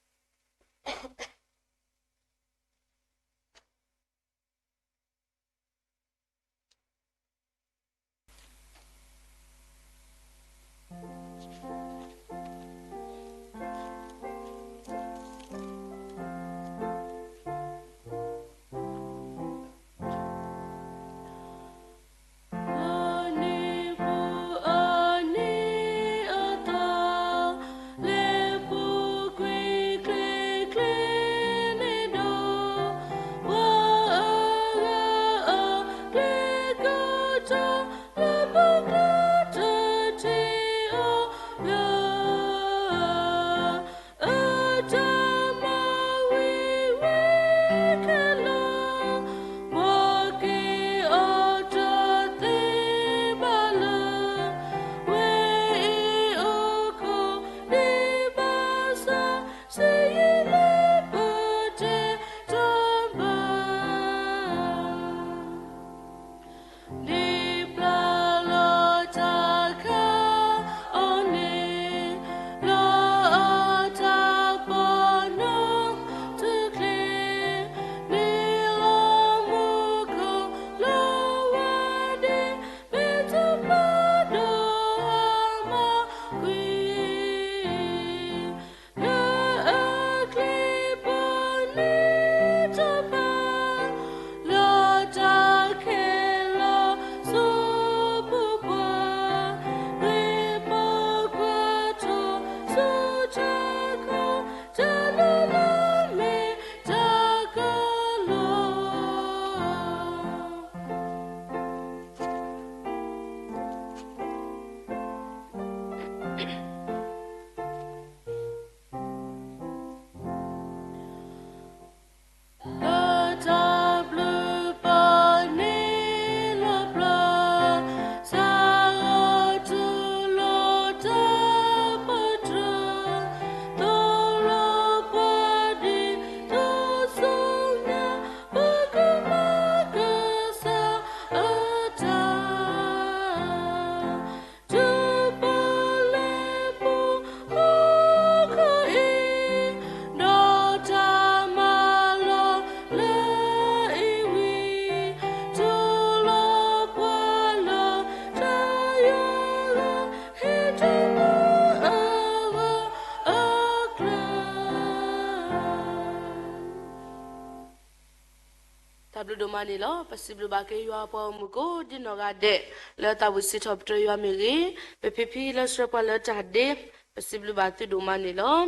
မးန့ၣ်လီၤ. ပစံးဘျုးဘၣ်က့ၤယွၤပှၤဂီၢ်မုၢ်ကိးဒ်နီၢ်ဂၤဒဲး လၢသးဝံၣ်စံးထီၣ်ပတြၢၤယွၤမ့ၢ်ဂ့ၤ, ပဖံဖံလၢဆှၢပှၤလၢတၢ်ဒ့, ပစံးဘျုးဘၣ်သုဒိၣ်မးန့ၣ်လီၤ.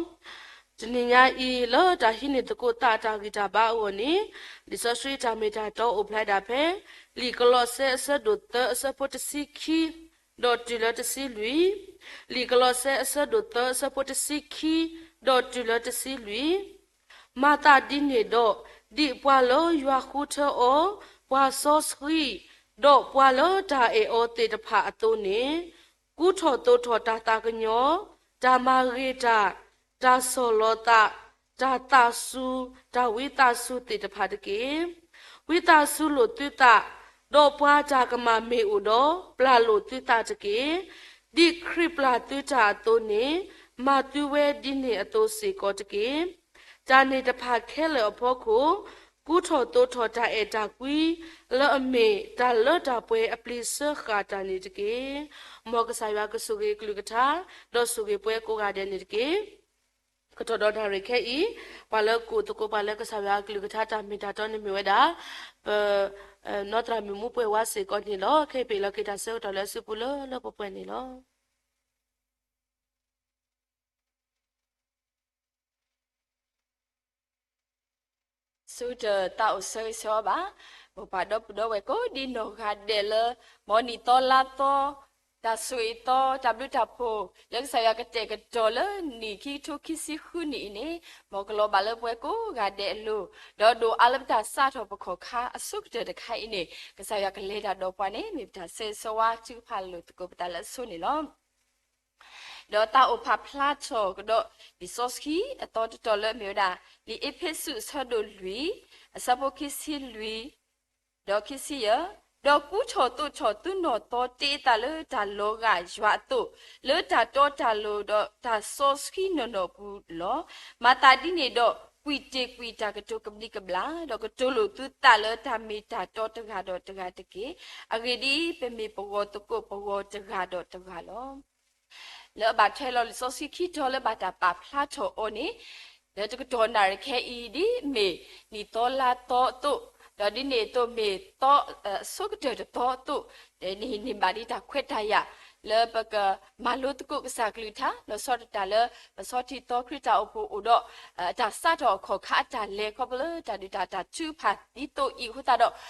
တနံၤညါအံၤ လၢတၢ်ဟံးန့ၢ်သကိးသးအတၢ်ဂံၢ်တၢ်ဘါအဂီၢ်န့ၣ်, လံာ်စီဆှံတၢ်မ့ၢ်တၢ်တီအိၣ်ဖျါဒၣ်ဖဲ လံာ်ကလီးစဲအဆၢဒိၣ်သၢအဆၢဖိတဆံခံ ဒီးတုၤလၢတဆံလွံၢ်, လံာ်ကလီးစဲအဆၢဒိၣ်သၢအဆၢဖိတဆံခံ ဒီးတုၤလၢတဆံလွံၢ်. မၤသးဒ်န့ၣ်ဒီး, ဒ်ပှၤလၢယွၤဃုထၢအီၤ, ပှၤစီဆှံ, ဒီးပှၤလၢတၢ်အဲၣ်အီၤသ့ၣ်တဖၣ်အသိးန့ၣ်, ကူထီၣ်သိးထီၣ်တၢ်သးကညီၤ, တၢ်မၤဂ့ၤတၢ်, တၢ်ဆီၣ်လီၤသး, တၢ်သးစူၤ, တၢ်ဝံသးစူၤသ့ၣ်တဖၣ်တက့ၢ်. ဝံသးစူၤလိာ်သုသး, ဒီးပှၤတၢ်ကမၣ်မ့ၢ်အိၣ်ဒီး ပျၢ်လိာ်သုသးတက့ၢ်. ဒ်ခရံာ်ပျၢ်သုတၢ်အသိးန့ၣ်, မၤသုဝဲဒ်န့ၣ်အသိးစ့ၢ်ကီးတက့ၢ်. တၢ်န့ၣ်တဖၣ်ခဲလၢာ်အဖီခိၣ်, ကူထီၣ်သိးထီၣ်တၢ်အဲၣ်တၢ်ကွံ, လၢအမ့ၢ်တၢ်လၢတၢ်ပှဲၤအပျံၤစၢဃာ်တၢ်န့ၣ်တက့ၢ်. မ်ကစၢ်ယွၤကဆိၣ်ဂ့ၤအကလုၢ်ကထါ, ဒီးဆိၣ်ဂ့ၤပှၤကိးဂၤဒဲးန့ၣ်တက့ၢ်. ကတီၢ်ဒီးနၣ်ရံၣ်ခဲအံၤ, ပှၤလၢကိးသကိးပှၤလၢကစၢ်ယွၤအကလုၢ်ကထါတၢ်မ့ၢ်တၢ်တီန့ၣ်မ့ၢ်ဝဲဒၣ်, ပ, နီၢ်သရၣ်မုၣ်မူပှဲၤဝါစ့ၢ်ကီးန့ၣ်လီၤ. ခဲအံၤပအ့ၣ်လီၤက့ၤတၢ်ဆၢကတီၢ်လၢအစုပူၤလၢလၢပှဲၤပှဲၤန့ၣ်လီၤ. ဆၢကတီၢ်သးအိၣ်ဆၢဂ့ၤဆၢဝါဘၣ်, ပပှၤဒီပုၢ်ဒီဝဲၢ်ကိးဒ်နီၢ်ဂၤဒဲးလၢ မ်နံၣ်သီလါသီ, တၢ်ဆိၣ်အံၤသီ, တၢ်ဘျုးတၢ်ဖှိၣ်, လၢကစၢ်ယွၤကတဲာ်ကတီၤလၢနံၣ်ခံကထိခံဆံဃုနံၣ်အံၤန့ၣ်, မ်ကလီၤဘၣ်လၢပှၤကိးဂၤဒဲးအလိၤ, ဒီးဒိးအါလၢပတၢ်စးထီၣ်ပခီၣ်ခါအဆိကတၢၢ်တခါအံၤန့ၣ်, ကစၢ်ယွၤကလဲၤတၢ်ဒီးပှၤန့ၣ် မ့ၢ်ပတၢ်ဆၢဂ့ၤဆၢဝါထုကဖၣ်လိာ်သကိးပသးလၢအဆိန့ၣ်လီၤ. ဒီးသးအိၣ်ဖးဖျါထီၣ်ကဒီး လံာ်စီဆှံအသီတတီၤလၢအမ့ၢ်ဝဲဒၣ် လံာ်အ့းဖ့းစူးအဆၢဒိၣ်လွံၢ်, အဆၢဖိခံဆံလွံၢ်, ဒီးခံဆံယဲၢ်, ဒီးကူထီၣ်သိးထီၣ်သုနီၢ်သီတ့အသးလၢတၢ်လီၤဂာ်ယွၤအသိး, လၢတၢ်တီတၢ်လိၤဒီးတၢ်စီဆှံနီၢ်နီၢ်အပူၤလီၤ. မၤသးဒ်န့ၣ်ဒီး ကွံာ်တ့ၢ်ကွံာ်တၢ်ကတိၤကဘျံးကဘျၣ်, ဒီးကတိၤလိာ်သုသးလၢတၢ်မ့ၢ်တၢ်တီတဂၤဒီးတဂၤတက့ၢ်. အဂ့ၢ်ဒ်အံၤ, ပမ့ၢ်ပဂီၢ်သကိးပဂီၢ်တဂၤဒီးတဂၤလီၤ. လၢအဘၣ်ထွဲလီၤလံာ်စီဆှံခံတီၤလၢဘၣ်တၢ်ပာ်ဖျါထီၣ်အီၤန့ၣ်, လၢတကတီၢ်နၣ်ရံၣ်ခဲအံၤဒ်မ့ၢ်နံၣ်သီလါသီအသိး, ဒီးဒ်န့ၣ်အသိးမ့ၢ်သီ, အဆိကတၢၢ်တသီအသိး, န့ၣ်န့ၢ်ဘၣ်ဒ်တၢ်ခွဲးတၢ်ယာ် လၢပကမၤလိသကိးကစၢ်ကလုၢ်ကထါ, လီၤဆီဒၣ်တၢ်လၢပဆီထံသီခရံာ်တၢ်အိၣ်ဖှိၣ်အိၣ်ဒီး တၢ်စးထီၣ်အခီၣ်ခါအတၢ်လဲၤခီဖျိလၢတၢ်ဒုးတၢ်တၢ်ထုကဖၣ်ဒ်သိးအံၤအဃိသတးဒီး,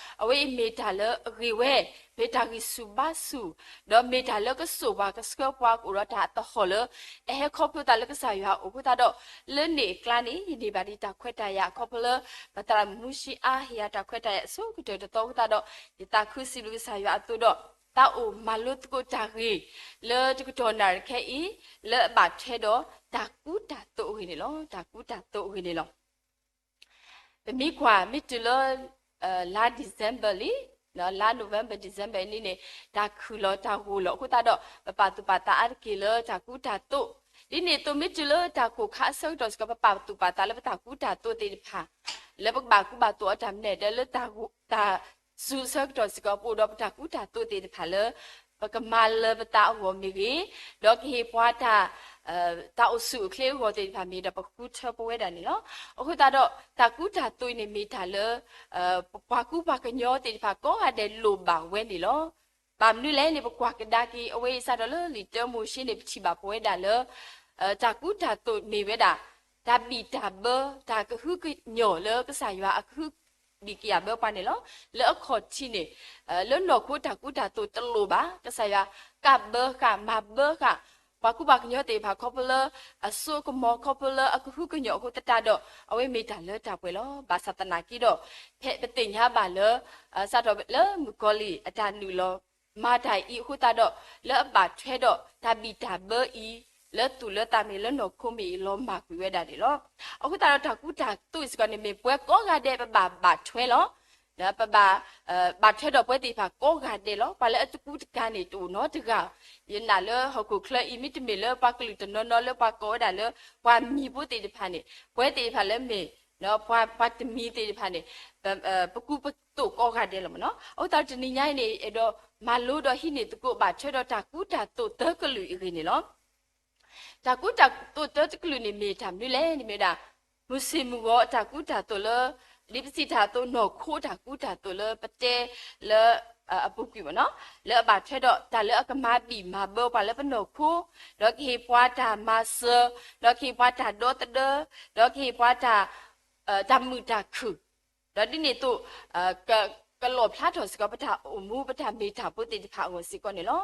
အဝဲအံၤမ့ၢ်တၢ်လၢအဂ့ၤဝဲ, မ့ၢ်တၢ်ဂံၢ်ဆူၣ်ဘါဆူၣ်, ဒီးမ့ၢ်တၢ်လၢကစိာ်ပှၤကဆှၢပှၤကအိၣ်ဒီးတၢ်အသဟီၣ်လၢ အဟဲခီဖျိသးလၢကစၢ်ယွၤအအိၣ်အဃိသတးဒီး, လၢန့ၣ်အကျါန့ၣ် ယန့ၢ်ဘၣ်ဒ်တၢ်ခွဲးတၢ်ယာ်ခီဖျိလၢ ပသရၣ်မုၣ်မူၡ့အါဟ့ၣ်ယၤတၢ်ခွဲးတၢ်ယာ်အဆိကတၢၢ်တသီအဃိသတးဒီး, ယသးခုစံးဘျုးကစၢ်ယွၤအသိးဒီး, သးအိၣ်မၤလိသကိးတၢ်ဂ့ၢ် လၢတကတီၢ်နၣ်ရံၣ်ခဲအံၤ, လၢအဘၣ်ထွဲဒီးတၢ်ကူတၢ်သိးအဂ့ၢ်န့ၣ်လီၤ. တၢ်ကူတၢ်သိးအဂ့ၢ်န့ၣ်လီၤ. ပမ့ၢ်ကွၢ်မ့ၢ်တုၤလၢ လါ December လံ, လါ November December အနံၤန့ၣ်, တၢ်ခုၣ်လီၤတၢ်ဂိၢ်လီၤအဃိသတးဒီး, ပပာ်သူၣ်ပာ်သးအါတက့ၢ်လၢတၢ်ကူတၢ်သိး, ဒ်န့ၣ်အသိးမ့ၢ်တုၤလၢတၢ်ကိၢ်ခါအဆၢကတီၢ်စ့ၢ်ကီး ပပာ်သူၣ်ပာ်သးလၢပတၢ်ကူတၢ်သိးသ့ၣ်တဖၣ်, လၢပကဘၣ်ကူဘၣ်သိးအီၤတၢ်မနုၤလဲၣ်, လၢတၢ်စူၤအဆၢကတီၢ်စ့ၢ်ကီး ပအိၣ်ဒီးပတၢ်ကူတၢ်သိးသ့ၣ်တဖၣ်လၢ ပကမၤလၢပသးအဂီၢ်မ့ၢ်ဂ့ၤ, ဒီးကဟ့ၣ်ပှၤတၢ် တၢ်အိၣ်ဆူၣ်အိၣ်ချ့အဂီၢ်သ့ၣ်တဖၣ်မ့ၢ်ဒီး ပဃုထၢပဝဲဒၣ်န့ၣ်လီၤ. အဃိသတးဒီး တၢ်ကူတၢ်သိးအံၤန့ၣ်မ့ၢ်တၢ်လၢ ပှၤကူပှၤကညီသ့ၣ်တဖၣ်ကိးဂၤဒဲးလိၣ်ဘၣ်ဝဲန့ၣ်လီၤ. ဘၣ်မနုၤလဲၣ်န့ၣ် ပကွၢ်ကဒါက့ၤ အဝဲအံၤစးထီၣ်လၢလံာ်တၢမိၤၡ့န့ၣ် ပထံၣ်ဘၣ်ပဝဲဒၣ်လၢ တၢ်ကူတၢ်သိးမ့ၢ်ဝဲဒၣ် တၢ်ဘံၣ်တၢ်ဘၢ တၢ်ကဟုကညီၢ်လၢကစၢ်ယွၤအကဟုကယာ်ဘၢပှၤန့ၣ်လီၤ. လၢအခီၣ်ထံးန့ၣ် လၢနီၢ်ခိတၢ်ကူတၢ်သိးတလိၣ်ဘၣ်. ကစၢ်ယွၤကးဘၢဃာ် မၤဘၢဃာ် ပှၤကူပှၤကညီသ့ၣ်တဖၣ်ခီဖျိလၢ အစိကမီၤ ခီဖျိလၢအကဟုကညီၢ်အဃိသတးဒီး အဝဲမ့ၢ်တၢ်လၢတၢ်ပှဲၤလီၤ. ဘၣ်ဆၣ်သနာ်က့ဒီး ဖဲပသ့ၣ်ညါဘၣ်လၢ စးထီၣ်လၢမုၣ်ကီၤလံၢ်အတၢ်နုာ်လီၤမၤတၢ်အံၤအဃိသတးဒီး လၢအဘၣ်ထွဲဒီးတၢ်ဘံၣ်တၢ်ဘၢအံၤ လၢသူၣ်လၢသးမ့ၢ်လၢနီၢ်ခိမ့ၢ်အံၤလီၤမၢ်ကွံာ်ဝဲဒၣ်န့ၣ်လီၤ. အဃိသတးဒီးတၢ်ကူတၢ်သိးအံၤစ့ၢ်ကီးန့ၣ် မ့ၢ်ပှၤကိးဂၤဒဲးပဘၣ်ဘၣ်ထွဲလီၤ. ပဘၣ် ဘၣ်ထွဲဒီးပဝဲသ့ၣ်တဖၣ်ကိးဂၤဒဲးလီၤ. ပှၤလၢအတကူတကၤန့ၣ် တအိၣ်နီတဂၤ. ယနာ်လၢဟီၣ်ခိၣ်ချၢအံၤ မ့တမ့ၢ်လၢပှၤကလုာ်တနီၤနီၤလၢပှၤကိးဝဲဒၣ်လၢ ပှၤမံၤဖိသ့ၣ်တဖၣ်န့ၣ် ပဝဲသ့ၣ်တဖၣ်လၢမ့ၢ် ပှၤတမံၤသ့ၣ်တဖၣ်န့ၣ် ပကူပသိးကိးဂၤဒဲးလီၤမ့ၢ်နီၤ. အဃိသတးဒီးတနံၤညါအံၤန့ၣ် အဲၣ်ဒိးမၤလိဒီးဟံးန့ၢ်သကိးဘၣ်ထွဲဒီး တၢ်ကူတၢ်သိးသၢကလုာ်အဂ့ၢ်န့ၣ်လီၤ. တၢ်ကူတၢ်သိးသၢကလုာ်န့ၣ်မ့ၢ်တၢ်မနုၤလဲၣ်န့ၣ်မ့ၢ်ဝဲဒၣ် မုၢ်ဆ့ၣ်မုၢ်ဂီၤအတၢ်ကူတၢ်သိးလၢ ဒ်ပစံးတၢ်အသိး နီၢ်ခိတၢ်ကူတၢ်သိးလၢပတဲလၢ အပူၤကွံာ်မ့ၢ်နီၤ, လၢအဘၣ်ထွဲဒီးတၢ်လၢအကမၤဘံၣ်မၤဘၢပှၤလၢပနီၢ်ခိ, ဒီးကဟ့ၣ်ပှၤတၢ်မၤစၢၤ, ဒီးကဟ့ၣ်ပှၤတၢ်ဒီသဒၢ, ဒီးကဟ့ၣ်ပှၤတၢ် တၢ်မုာ်တၢ်ခုၣ်, ဒီးဒ်န့ၣ်အသိး ကလီၣ်ဖျါထီၣ်စ့ၢ်ကီး ပတၢ်အိၣ်မူပတၢ်မ့ၢ်တၢ်ဖိသ့ၣ်တဖၣ်အဂီၢ်စ့ၢ်ကီးန့ၣ်လီၤ.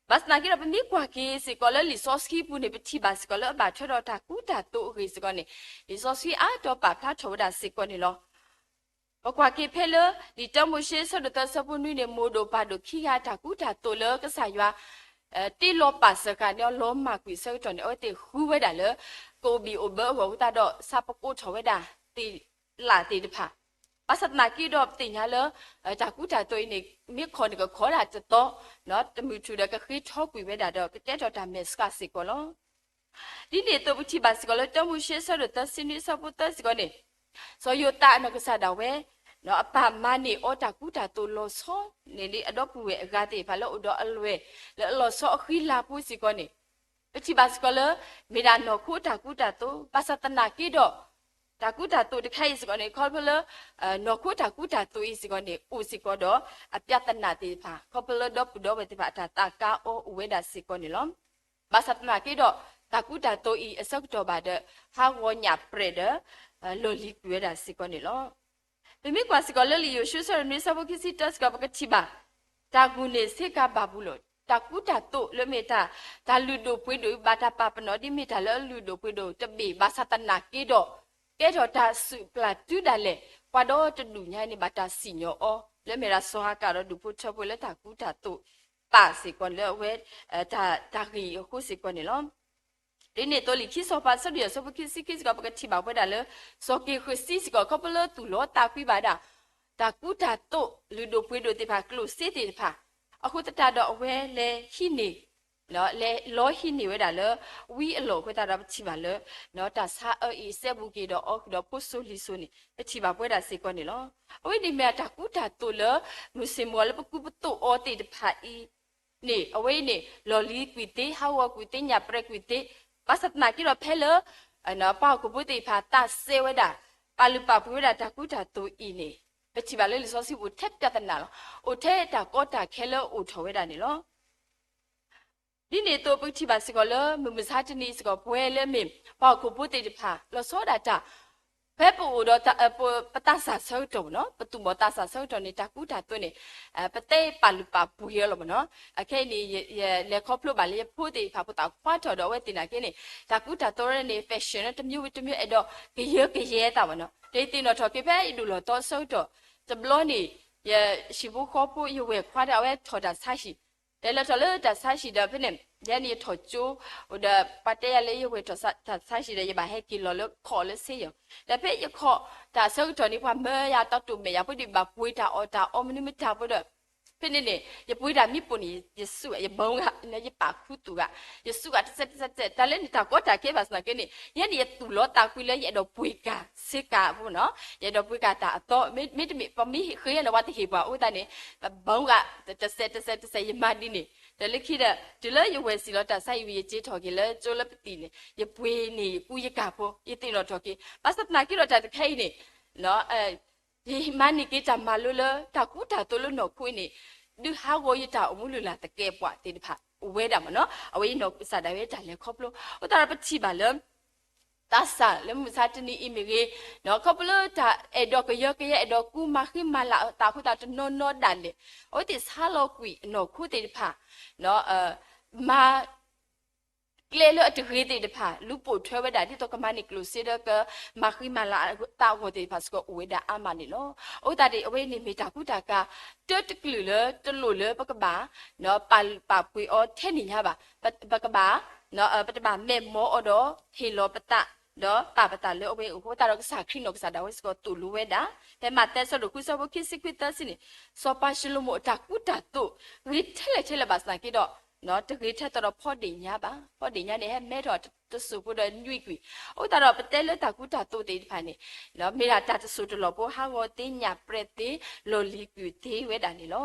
ဘၣ်ဆၣ်သနာ်က့ဒီး ပမ့ၢ်ကွၢ်က့ၤစ့ၢ်ကီးလၢလံာ်စီဆှံပူၤန့ၣ် ပထံၣ်ဘၣ်စ့ၢ်ကီးလၢအဘၣ်ထွဲဒီးတၢ်ကူတၢ်သိးအဂ့ၢ်စ့ၢ်ကီးန့ၣ် လံာ်စီဆှံအါတီၤပာ်ဖျါထီၣ်ဝဲဒၣ်စ့ၢ်ကီးန့ၣ်လီၤ. ပကွၢ်က့ၤဖဲလၢ လံာ်တၢမိၤၡ့ဆၢဒိၣ်သၢဆၢဖိနွံန့ၣ် မိၢ်ဒိၣ်ပၢ်ဒိၣ်ခံဂၤတၢ်ကူတၢ်သိးလၢကစၢ်ယွၤ တ့လီၤပာ်စၢၤဃာ်န့ၢ်အီၤ လီၤမၢ်ကွံာ်အဆၢကတီၢ်န့ၣ် အဝဲသ့ၣ်ဃုဝဲဒၣ်လၢ ကအိၣ်ဘံၣ်အိၣ်ဘၢအဂီၢ်အဃိသတးဒီး ဆါပကိးထီၣ်ဝဲဒၣ် သ့ၣ်လၣ်သ့ၣ်တဖၣ်, ဘၣ်ဆၣ်သနာ်က့ဒီးပသ့ၣ်ညါလၢ တၢ်ကူတၢ်သိးအံၤန့ၣ် မ့ၢ်ခီၣ်န့ၣ်ကခီဒၣ်တသီ, တမုာ်ထူၣ်ဒီးကဃ့ထီကွံာ်ဝဲဒၣ်ဒီး ကကဲထီၣ်တၢ်မဲာ်ဆှးစ့ၢ်ကီးလီၤ. ဒ်န့ၣ်အသိးပထံၣ်ဘၣ်စ့ၢ်ကီးလၢတၢမိၤၡ့ဆၢဒိၣ်သၢဆံနွံအဆၢဖိသၢစ့ၢ်ကီးန့ၣ် စီၤယိၤသးအနီၢ်ကစၢ်ဒၣ်ဝဲ အပၢ်မၤန့ၢ်အီၤတၢ်ကူတၢ်သိးလီၤဆီန့ၣ် အဒီပုၢ်ဝဲၢ်အဂၤသ့ၣ်တဖၣ်လၢအိၣ်ဒီးအလွဲၢ် လၢအလီၤဆီအဃံလၤဖိစ့ၢ်ကီးန့ၣ် ပထံၣ်ဘၣ်စ့ၢ်ကီးလၢ မ့ၢ်ဒၣ်နီၢ်ခိတၢ်ကူတၢ်သိး ဘၣ်ဆၣ်သနာ်က့ဒီး တၢ်ကူတၢ်သိးတခါအံၤစ့ၢ်ကီးန့ၣ် ခီဖျိလၢ နီၢ်ခိတၢ်ကူတၢ်သိးအံၤစ့ၢ်ကီးန့ၣ် အိၣ်စ့ၢ်ကီးဒီးအပြဿနာသ့ၣ်တဖၣ် ခီဖျိလၢဒီပုၢ်ဒီဝဲၢ်သ့ၣ်တဖၣ်အတၢ်သးကါအီၤအိၣ်ဝဲဒၣ်စ့ၢ်ကီးန့ၣ်လီၤ. ဘၣ်ဆၣ်သနာ်က့ဒီး တၢ်ကူတၢ်သိးအံၤအဆၢကတီၢ်ဘၣ်ဒီး ဟးဂီၤညၣ်ပြဲၢ်ဒီး လီၢ်လံၤကွံာ်ဝဲဒၣ်စ့ၢ်ကီးန့ၣ်လီၤ. ပမ့ၢ်ကွၢ်စ့ၢ်ကီးလၢလံာ်ယိၤၡူဆၢဒိၣ်နွံဆၢဖိခံဆံတၢစ့ၢ်ကီး ပကထံၣ်ဘၣ် တၢ်ဂုာ်န့ၢ်ဆ့ကၤဘၤဘူၤလိၣ် တၢ်ကူတၢ်သိးလၢမ့ၢ်တၢ် တၢ်လုၢ်ဒိၣ်ပှ့ၤဒိၣ် ဘၣ်တၢ်ပာ်ပနီၣ်ဒ်မ့ၢ်တၢ်လၢအလုၢ်ဒိၣ်ပှ့ၤဒိၣ်တဘ့ၣ် ဘၣ်ဆၣ်သနာ်က့ဒီး ကဲထီၣ်တၢ်စုၣ်ပျၢ်တုၤဒၣ်လဲာ် ပှၤဒီတဒူၣ်ညါန့ၣ် ဘၣ်တၢ်စံၣ်ညီၣ်အီၤ လၢမ့ၢ်ဒၣ်စီၤဟၤကၤဒီးဒူၣ်ဖိထၢဖိလၢတၢ်ကူတၢ်သိးပာ်စ့ၢ်ကီးလၢအဝဲ တၢ်ဂ့ၢ်အဃိစ့ၢ်ကီးန့ၣ်လီၤ. ဒ်န့ၣ်အသိးလံာ်ခံစီၤပၤဆၢဒိၣ်ယဲၢ်ဆၢဖိခံဆံခံစ့ၢ်ကီး ပကထံၣ်ဘၣ်ဝဲဒၣ်လၢ စီၤက့ၤဃုးစံစ့ၢ်ကီး ခီဖျိလၢသူၣ်လီသးကွံဘၣ်ဒၣ် တၢ်ကူတၢ်သိးလုၢ်ဒိၣ်ပှ့ၤဒိၣ်သ့ၣ်တဖၣ် ကျိၣ်စ့သ့ၣ်တဖၣ် အဃိသတးဒီးအဝဲလဲၤဟံးန့ၢ် လဲၤလီၤဟံးန့ၢ်ဝဲဒၣ်လၢ ဝံအလီၢ်အဃိသတးဒီးပထံၣ်ဘၣ်လၢ တၢ်ဆါအၢအံၤအစဲဘူးက့ၤဒီးအီၤဃုာ်ဒီးဖိစိၤလံၤစိၤန့ၣ် ပထံၣ်ဘၣ်ပဝဲဒၣ်စ့ၢ်ကီးန့ၣ်လီၤ. အဝဲန့ၣ်မ့ၢ်တၢ်ကူတၢ်သိးလၢ မုၢ်ဆ့ၣ်မုၢ်ဂီၤလၢပကူပသိးအီၤသ့ၣ်တဖၣ်အံၤန့ၣ် အဝဲအံၤန့ၣ် လီၢ်လံၤကွံာ်သ့ ဟးဂီၤကွံာ်သ့ ညၣ်ပြဲးကွံာ်သ့ ဘၣ်ဆၣ်သနာ်က့ဒီးဖဲလၢ ပှၤဟီၣ်ခိၣ်ဖိသ့ၣ်တဖၣ်သးစဲဝဲဒၣ် ပာ်လုၢ်ပာ်ပှ့ၤဝဲဒၣ်တၢ်ကူတၢ်သိးအံၤန့ၣ် ပထံၣ်ဘၣ်လၢလံာ်စီဆှံပူၤထဲပြဿနာလီၤ. အိၣ်ထဲတၢ်ကီတၢ်ခဲလၢအိၣ်ထီၣ်ဝဲဒၣ်န့ၣ်လီၤ. ဒ်န့ၣ်အသိးပကထံၣ်ဘၣ်စ့ၢ်ကီးလၢ မုၢ်မဆါတနံၤစ့ၢ်ကီး ပဝဲလၢမ့ၢ်ပှၤဟီၣ်ခိၣ်ဖိသ့ၣ်တဖၣ် လီၤဆီဒၣ်တၢ် ဖဲပအိၣ်ဒီး ပသးစၢ်ဆၢကတီၢ်မ့ၢ်နီၤ ပသူၣ်ဘီၣ်သးစၢ်ဆၢကတီၢ်န့ၣ် တၢ်ကူတၢ်သိးန့ၣ် ပသ့ပာ်လုၢ်ပာ်ပှ့ၤအီၤလီၤမ့ၢ်နီၤ. အခဲအံၤန့ၣ် ယလဲၤခီဖျိဘၣ်လၢယဖိသ့ၣ်တဖၣ်ဖိသၣ်ခွါထီၣ်ဒီးအဝဲသ့ၣ်နာ်က့န့ၣ် တၢ်ကူတၢ်သိးန့ၣ် fashion တမျိုးဝံၤတမျိုး အဲၣ်ဒိးကယၢကယဲသးမ့ၢ်နီၤ. ဒီးယသ့ၣ်နီၣ်ထီၣ်က့ၤဖဲယဒိၣ်လီၤသီဆၢကတီၢ် တဘျီန့ၣ် ယဟံၣ်ဖိဃီဖိ ယဝဲၢ်ခွါဒီးအဝဲထီၣ်တၢ်ဆါဟံၣ် လဲၤလီၤထီၣ်လၢတၢ်ဆါဟံၣ်ဒီးဖဲန့ၣ် ယဲန့ၣ်ယထီၣ်ကၠိ ဒီးပှၤတဲယၤလၢယဝဲၢ်ထီၣ်တၢ်ဆါဟံၣ်ဒီး ယဘၣ်ဟဲက့ၤလီၤလၢခီၣ်လၢဆ့ယီၤ ဒီးဖဲယခီၣ်တၢ်ဆၢကတီၢ်န့ၣ် ပှၤမၢယၤတၢ်တိာ်မဲာ်ယၤဖိဒံး ဘၣ်ပှ့ၤတၢ်အီၣ်တၢ်အီမနုၤမတၤဖိဒီး ဖဲန့ၣ်န့ၣ် ယပှ့ၤတၢ်မံပိာ်န့ၣ် ယစူၢ်ဂ့ၤ ယဘီဂ့ၤ ယပာ်ခူသူၣ်ဂ့ၤ ယစူၢ်ဂ့ၤတစဲးတစဲးတစဲး တၢ်လၢန့ၣ်တၢ်ကီတၢ်ခဲဘၣ်ဆၣ်သနာ်က့န့ၣ် ယဲန့ၣ်ယသူၣ်လီသးကွံလၢယအဲၣ်ဒိးပှ့ၤကၤ ဆ့ကၤဖိနီၤ ယအဲၣ်ဒိးပှ့ၤကၤတၢ်အသီ မ့တမ့ၢ် ပမ့ၢ်ဃ့ယဲန့ၣ် ပှၤတဟ့ၣ်ပှၤအဃိသတးန့ၣ် ဘီဂ့ၤ တစဲးတစဲးတစဲး ယမၤဒ်န့ၣ် ဒီးလၢခံဒီး တုၤလၢယဝဲၢ်စံၣ်လီၤတၢ်ဆါဟံၣ်ဝံၤ ယက့ၤထီၣ်က့ၤလၢကၠိလၢပသံၣ်န့ၣ် ယပှ့ၤန့ၢ်ယကူယကၤဖိ ယသ့ၣ်နီၣ်ထီၣ်က့ၤ ဘၣ်ဆၣ်သနာ်က့ဒီးတၢ်တခဲအံၤန့ၣ် ယမၤန့ၢ်က့ၤတၢ်မၤလိလၢ တၢ်ကူတၢ်သိးလၢနီၢ်ခိအံၤန့ၣ် ဒုးဟးဂီၤယတၢ်အိၣ်မူလုၢ်လၢ်သကဲးပဝးသ့ၣ်တဖၣ် အိၣ်ဝဲဒၣ်မ့ၢ်နီၤ အဝဲအံၤနီၢ်ကစၢ်ဒၣ်ဝဲတၢ်လဲၤခီဖျိ အဃိသတးဒီးပထံၣ်ဘၣ်လၢ သးစၢ်လၢမုၢ်မဆါတနံၤအံၤမ့ၢ်ဂ့ၤ ခီဖျိလၢတၢ်အဲၣ်ဒိးကယၢကယဲ အဲၣ်ဒိးကူမၤဃံမၤလၤအသးအဃိသတးတနီၤနီၤဒၣ်လဲာ် အဝဲသ့ၣ်ဆါလီၤကွံာ်အနီၢ်ခိသ့ၣ်တဖၣ် မၤ ကျဲလၢအတဂ့ၤသ့ၣ်တဖၣ် လူၤပိာ်ထွဲဝဲဒၣ် ဒ်သိးကမၤန့ၢ်ကျိၣ်စ့ဒီးကမၤဃံမၤလၤအသးအဂီၢ်သ့ၣ်တဖၣ်စ့ၢ်ကီးအိၣ်ဝဲဒၣ်အါမးန့ၣ်လီၤ. အဃိသတးန့ၣ် အဝဲန့ၣ်မ့ၢ်တၢ်ကူတၢ်ကၤ တၢတကလုာ်လၢတလိၣ်လၢပကဘၣ် ပာ်လုၢ်ပာ်ပှ့ၤအီၤထဲန့ၣ်ညါဘၣ်. ပကဘၣ် ပတဘၣ်မဲာ်မီၢ်အီၤဒီးဟ့ၣ်လီၤပသး ဒီးပာ်ပသးလၢအဝဲအံၤအဃိသတးဒီး ကစၢ်ခရံာ်နီၢ်ကစၢ်ဒၣ်ဝဲစ့ၢ်ကီးသိၣ်လိဝဲဒၣ် ဖဲမးသဲဆၢဒိၣ်ဃုဆၢဖိခံဆံခွံသၢဆံန့ၣ် စီၤပၤၡလိၤမိၣ်အတၢ်ကူတၢ်သိး ဂ့ၤထဲလဲၣ်ထဲလဲၣ်ဘၣ်ဆၣ်သနာ်က့ဒီး တဂ့ၤထဲသိးဒီးဖီဒ့ၣ်ညါဘၣ်. ဖီဒ့ၣ်ညါန့ၣ် ဟဲမဲထီၣ်တစိၢ်ဖိဒီးနွံကွံာ်. အဃိသတးဒီး ပတဲလၢတၢ်ကူတၢ်သိးသ့ၣ်တဖၣ်န့ၣ် မ့ၢ်ဒၣ်တၢ်တစိၢ်တလီၢ်ဖိ ဟးဂီၤသ့ ညၣ်ပြဲၤသ့ လီၢ်လံၤကွံာ်သ့ဝဲဒၣ်န့ၣ်လီၤ.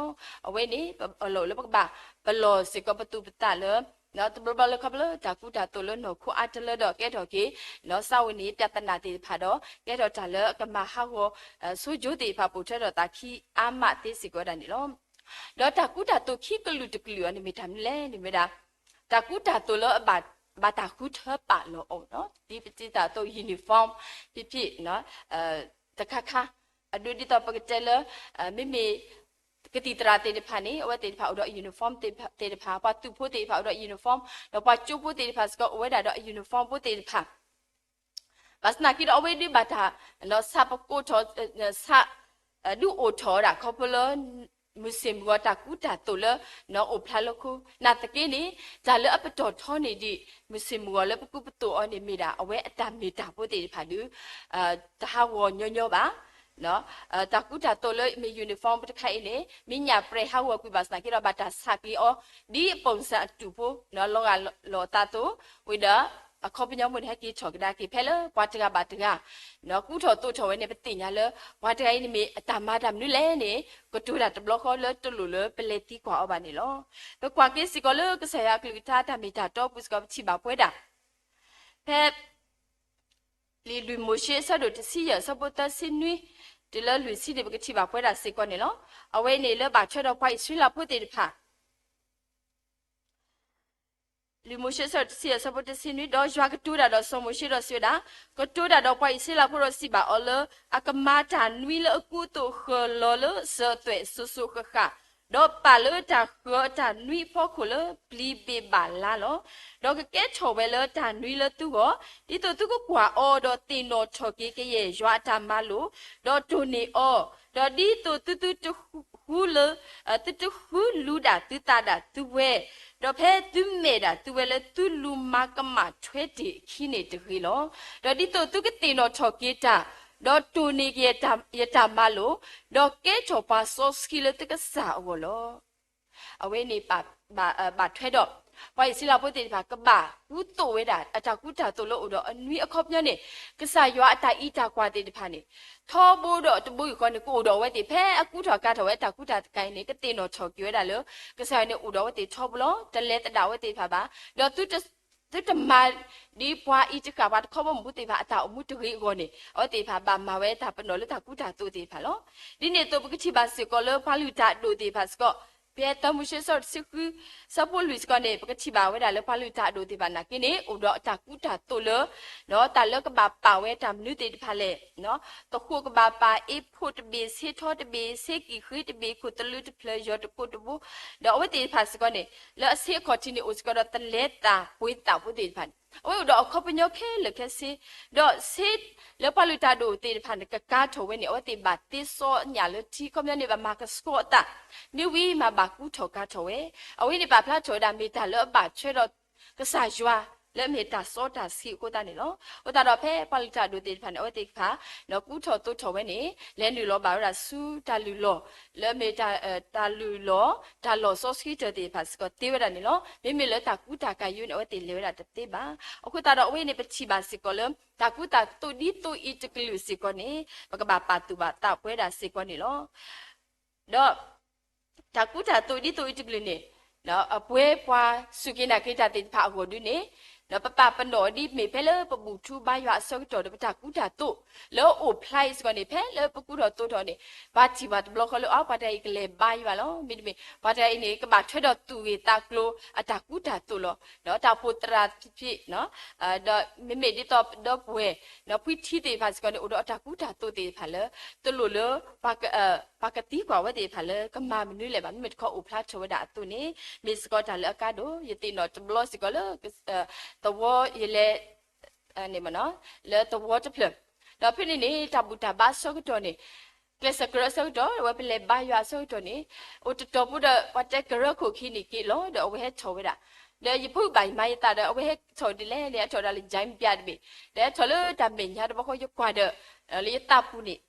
အဝဲန့ၣ် အလီၢ်လၢပကဘၣ်ပလီၢ်စ့ၢ်ကီးပသူၣ်ပသးလၢ တဘျီဘျီလၢခီဖျိလၢတၢ်ကူတၢ်သိးလၢနီၢ်ခိအါတလၢဒီးကဲထီၣ်က့ၤ စးဝဲန့ၣ် ပြဿနာသ့ၣ်တဖၣ်ဒီး ကဲထီၣ်တၢ်လၢအကမၤဟးဂီၤ ဆိကမိၣ်သ့ၣ်တဖၣ်ပိာ်ထွဲထီၣ်သးခံအါမးသ့စ့ၢ်ကီးဝဲဒၣ်န့ၣ်လီၤ. ဒီးတၢ်ကူတၢ်သိးခံကလုာ်တကလုာ်အံၤန့ၣ် မ့ၢ်တၢ်မနုၤလဲၣ်န့ၣ်မ့ၢ်ဒၣ် တၢ်ကူတၢ်သိးလၢအဘၣ်တၢ်ဃုထၢပာ်လီၤအီၤ ဒ်ပတံၤသးသိး uniform ဖံးဖံး တခါခါ အဒိဒ်သိးပကတဲလၢ မ့မ့ၢ် ကသံၣ်သရၣ်သ့ၣ်တဖၣ်န့ၣ် အဝဲသ့ၣ်တဖၣ်အိၣ်ဒီး uniform သ့ၣ်တဖၣ်, ပှၤသုးဖိသ့ၣ်တဖၣ်အိၣ်ဒီး uniform, ဒီးပှၤကၠိဖိသ့ၣ်တဖၣ်စ့ၢ်ကီး အိၣ်ဝဲဒၣ်ဒီး uniform ဖိသ့ၣ်တဖၣ် ဘၣ်ဆၣ်သနာ်က့ဒီး အဝဲဒုးဘၣ်တၢ် ဆးပကိးထီၣ် ဆး ဒုးအိၣ်ထီၣ်ဝဲဒၣ်ခီဖျိလၢ မုၢ်ဆ့ၣ်မုၢ်ဂီၤတၢ်ကူတၢ်သိးလၢ အိၣ်ဖျါလၢခိ နာ်သက့န့ၣ် တၢ်လၢအပတီၢ်ထီန့ၢ်ဒံး မုၢ်ဆ့ၣ်မုၢ်ဂီၤလၢပကူပသိးအီၤန့ၣ်မ့ၢ်ဒၣ် အဝဲအတၢ်မ့ၢ်တၢ်ဖိသ့ၣ်တဖၣ်ဒုး တဟးဂီၤညီညီဘၣ် တၢ်ကူတၢ်သိးလၢမ့ၢ် uniform တခါအံၤန့ၣ် မ့ၢ်ညၣ်ပြဲၤဟးဂီၤကွံာ်ဘၣ်ဆၣ်သနာ်က့ဒီး ဘၣ်တၢ်ဆးက့ၤအီၤ ဒ်အပိၢ်စၢ်အတူၢ်ဖိ လီၤဂာ်လီၤအသးအသိး ဝံၤဒီး အခီပညီပူၤန့ၣ် ဟဲက့ၤထီၣ်ကဒါက့ၤ ဖဲလၢပှၤတဂၤဘၣ်တဂၤ ကူထီၣ်သိးထီၣ်ဝဲန့ၣ် ပသ့ၣ်ညါလၢ ပှၤတဂၤအံၤန့ၣ်မ့ၢ်အတၢ်မၤတၢ်မနုၤလဲၣ်န့ၣ် ကတိၤတၢ်တဘျီဃီလၢတလိၣ်လၢပလဲၤသံကွၢ်အီၤဘၣ်န့ၣ်လီၤ. ပကွၢ်က့ၤစ့ၢ်ကီးလၢကစၢ်ယွၤအကလုၢ်ကထါတၢ်မ့ၢ်တၢ်တီအပူၤစ့ၢ်ကီး ပထံၣ်ဘၣ်ပဝဲဒၣ် ဖဲ လံာ်လွံၢ်မိၤၡ့အဆၢဒိၣ်တဆံယဲၢ်အဆၢဖိသၢဆံနွံ တုၤလၢလွံၢ်ဆံန့ၣ် ပကထံၣ်ဘၣ်ပဝဲဒၣ်စ့ၢ်ကီးန့ၣ်လီၤ. အဝဲန့ၣ်လၢဘၣ်ထွဲဒီးပှၤအံၣ်စရ့လးဖိသ့ၣ်တဖၣ် လွံၢ်မိၤၡ့အဆၢဒိၣ်တဆံယဲၢ်အဆၢဖိတဆံနွံ ဒီးယွၤကတိၤတၢ်ဒီးစီၤမိၤၡ့ဒီးစံးဝဲဒၣ်, ကတိၤတၢ်ဒီးပှၤအံၣ်စရ့လးဖိဒီးစံးဘၣ်အီၤလၢ အကမၤတၢ်နွံလၢအကူအသိးဃၢၤလီၤလၢစၢၤသွဲၣ်စိၤစိၤဃၣ်ဃၣ်, ဒီးပာ်လၢတၢ်ဃၢၤအတၢ်နွံအဖီခိၣ်လၢပျံၤဘ့ၣ်ဘၣ်လါလီၤ. ဒီးကကဲထီၣ်ဝဲလၢတၢ်နွံလၢသုဂီၢ်, ဒ်သိးသုကကွၢ်အီၤဒီးသ့ၣ်နီၣ်ထီၣ်က့ၤကယဲၢ်ယွၤအတၢ်မၤလိာ်, ဒီးတိၢ်န့ၢ်အီၤ, ဒီးဒ်သိးသုသုတဃုလၢ သုတဃုလူဒၣ်သုသးဒၣ်သုဝဲ, ဒီးဖဲသုမဲာ်ဒၣ်သုဝဲလၢသုလူၤမၤကမၣ်ထွဲတ့ၢ်အခံန့ၣ်တဂ့ၤလီၤ. ဒီးဒ်သိးသုကသ့ၣ်နီၣ်ထီၣ်က့ၤတၢ်, ဒီးတိၢ်န့ၢ်က့ၤယတၢ်မၤလိာ်, ဒီးကဲထီၣ်ပှၤစီဆှံလၢသုကစၢ်အဂီၢ်လီၤ. အဝဲန့ၣ် ဘၣ်ထွဲဒီး ပှၤအံၣ်စရ့လးဖိသ့ၣ်တဖၣ် ကဘၣ်ကူသိးဝဲဒၣ် အတၢ်ကူတၢ်သိးလၢအိၣ်ဒီးအနွံအခီပညီန့ၣ်, ကစၢ်ယွၤအတၢ်အံးတၢ်ကွၢ်သ့ၣ်တဖၣ်န့ၣ် ထီဘိဒီးတဘိယူၢ်ဃီန့ၣ် ကအိၣ်ဒီးအဝဲသ့ၣ် ဖဲအကူထီၣ်ကၤထီၣ်ဝဲတၢ်ကူတၢ်ကၤအံၤန့ၣ် ကသ့ၣ်နီၣ်ထီၣ်က့ၤဝဲဒၣ်လၢ ကစၢ်ယွၤန့ၣ်အိၣ်ဒီးအဝဲသ့ၣ်ထီဘိလီၤ. တလဲၤသဒၣ်အဝဲသ့ၣ်တဖၣ်ဘၣ်. ဒီးသုတ သုတမၤ ဒ်ပှၤအံၤတဃၣ် ပှၤတခီဘီမုၢ်ဖိသ့ၣ်တဖၣ် အတၢ်အိၣ်မူတဂ့ၤအဂီၢ်န့ၣ် အဝဲသ့ၣ်တဖၣ်ဘၣ်မၤဝဲတၢ်ပနီၣ်လၢတၢ်ကူတၢ်သိးသ့ၣ်တဖၣ်လီၤ. ဒ်န့ၣ်အသိး ပကထံၣ်ဘၣ်စ့ၢ်ကီးလၢပှၤလုၢ်တၢ်အဒိၣ်သ့ၣ်တဖၣ်စ့ၢ်ကီး ဖဲသၢမိၤၡ့အဆၢဒိၣ်တဆံဃု အဆၢဖိလွံၢ်စ့ၢ်ကီးန့ၣ် ပကထံၣ်ဘၣ်ဝဲဒၣ်လၢပှၤလုၢ်တၢ်အဒိၣ်သ့ၣ်တဖၣ်နာ်က့န့ၣ် အိၣ်ဒီးအတၢ်ကူတၢ်သိးလၢ ဒီးတၢ်လၢကဘၣ်ပာ်ဝဲတၢ်မနုၤသ့ၣ်တဖၣ်လဲၣ် သဃိးကဘၣ်ပာ် အ့ဖိးတဘ့ၣ် ဆ့ထီတဘ့ၣ် ဆ့ကံၢ်ဃ့တဘ့ၣ် ခိၣ်သလုးတဖျၢၣ် ယီၢ်တကိးတဘိ ဒီးအဝဲသ့ၣ်တဖၣ်စ့ၢ်ကီးန့ၣ် လၢအဆ့အခီၣ်ထံးန့ၣ် အိၣ်စ့ၢ်ကီးဒီးသလဲသၣ်ပှ့ၤသၣ်ဖိသ့ၣ်တဖၣ်န့ၣ် အဝဲအိၣ်ဒီးအခီပညီခဲလၢာ်ခဲဆ့ ဒီးဆ့လၢပှၤလုၢ်တၢ်အဒိၣ်သ့ၣ်တဖၣ်န့ၣ် ကကၤထီၣ်ဝဲန့ၣ် အဝဲသ့ၣ်ဘၣ်သ့စီညၣ်လၢထံ ခီပညီန့ၣ် ဘၣ်မၤကဆှီအသး မ့ၢ်ဝံၤမးဘၣ်ကူထီၣ်ကၤထီၣ်ဝဲ အဝဲန့ၣ် ပာ်ဖျါထီၣ်ဝဲဒၣ်မ့ၢ်တၢ်လၢအဘၣ်ထွဲဒီး ကစၢ်ယွၤ လၢအမ့ၢ်တၢ်စီတၢ်ဆှံအဃိသတးန့ၣ်လီၤ. အဃိသတးဒီးဖဲပှၤလုၢ်တၢ်အဒိၣ်သ့ၣ်တဖၣ်န့ၣ် အဝဲသ့ၣ်တဖၣ် ကူထီၣ်သိးထီၣ်ဝဲန့ၣ် လဲၤနုာ်လီၤဘၣ်ဝဲဒၣ်ဆူတၢ်လုၢ်လီၢ် လၢအမ့ၢ်တၢ်လုၢ်လီၢ် တၢ်လီၢ်စီဆှံတၢၢ်သ့ၣ်တဖၣ်စ့ၢ်ကီးသ့ဝဲဒၣ်န့ၣ်လီၤ. မ့မ့ၢ်လၢတၢ်ကူတၢ်ကၤယိန့ၣ် အဝဲသ့ၣ်လဲၤဝဲဒၣ်တသ့ဘၣ်. အဃိသတးဒီးအဝဲန့ၣ် ပထံၣ်ဘၣ်စ့ၢ်ကီးလၢ တၢ်ကူတၢ်သိးဒ်သိးအံၤတကလုာ်စ့ၢ်ကီးန့ၣ် ပကဘၣ်ပာ်သူၣ်ဘၣ်သးပဝဲဒၣ်စ့ၢ်ကီးန့ၣ်လီၤ. ဒီး တၢ်ကူတၢ်သိးဒ်သိးအံၤတကလုာ်န့ၣ် အပှဲၤပှၤစူၢ်က့ၤနာ်က့ၤတၢ်သ့ၣ်တဖၣ်အဂီၢ်ဒုန့ၣ် ပပာ်ပနီၣ်ဒ်မ့ၢ်ဖဲလၢပဘူၣ်ထူဘါယွၤအဆၢကတီၢ်ဒီး ပတၢ်ကူတၢ်သိးလၢအိၣ်ဖျါအံၤစ့ၢ်ကီးန့ၣ် ဖဲလၢပကူထီၣ်သိးထီၣ်န့ၣ် ပှၤထံၣ်ဘၣ်တဘျီဃီလၢ အါ ပှၤတဂၤအံၤကလဲၤဘါယွၤလီၤ. မ့တမ့ၢ် ပှၤတဂၤအံၤန့ၣ် ကဘၣ်ထွဲဒီးသူၣ်ဂ့ၤသးကျိၤအတၢ်ကူတၢ်သိးလီၤ. တၢ်အိၣ်ဖှိၣ်သရၣ်ဖံးဖံး ဒီးမ့မ့ၢ်ဒ်သိးဒီပုၢ်ဝဲၢ် ဖှံထံသ့ၣ်တဖၣ်စ့ၢ်ကီးန့ၣ် အိၣ်ဒီးအတၢ်ကူတၢ်သိးသ့ၣ်တဖၣ်လၢ တလိၣ်လၢ ပှၤကသံကွၢ်ဝဲသ့ၣ်တဖၣ်လၢကမၤမနုၤလဲၣ်ဘၣ်. မ့မ့ၢ်တခီအိၣ်ဖျါထီၣ်ဝဲဒၣ်အသိးန့ၣ် မ့ၢ်စ့ၢ်ကီးတၢ်လၢအကါဒိၣ် ယသ့ၣ်နီၣ်တဘျီစ့ၢ်ကီးလၢ သဝီယလဲၤ န့ၣ်မ့ၢ်နီၤ လၢသဝီတဖျၢၣ် ဒီးဖဲန့ၣ်န့ၣ် တၢ်ဘူၣ်တၢ်ဘါအဆၢကတီၢ်န့ၣ် ကျဲးစၢးကရၢအဆၢကတီၢ် အဝဲပလဲၤဘါယွၤအဆၢကတီၢ်န့ၣ် အိၣ်တတီၤဖိဒီး ပှၤတဲကရၢခိၣ်ခံန့ၣ်က့ၤလီၤ ဒီးအဝဲဟဲထီၣ်ဝဲဒၣ် ဒီးယဖိဘၣ်ယမၤယသးဒီး အဝဲဟဲထီၣ်ဒ်လဲၣ်န့ၣ် ဟဲထီၣ်ဒၣ်လၢ giant ဘၠၣ်တဘ့ၣ် ဒီးဟဲထီၣ်လၢတၢ်မဲာ်ညါတဘျီဃီ ယကွၢ်ဒီး လၢယသးပူၤန့ၣ်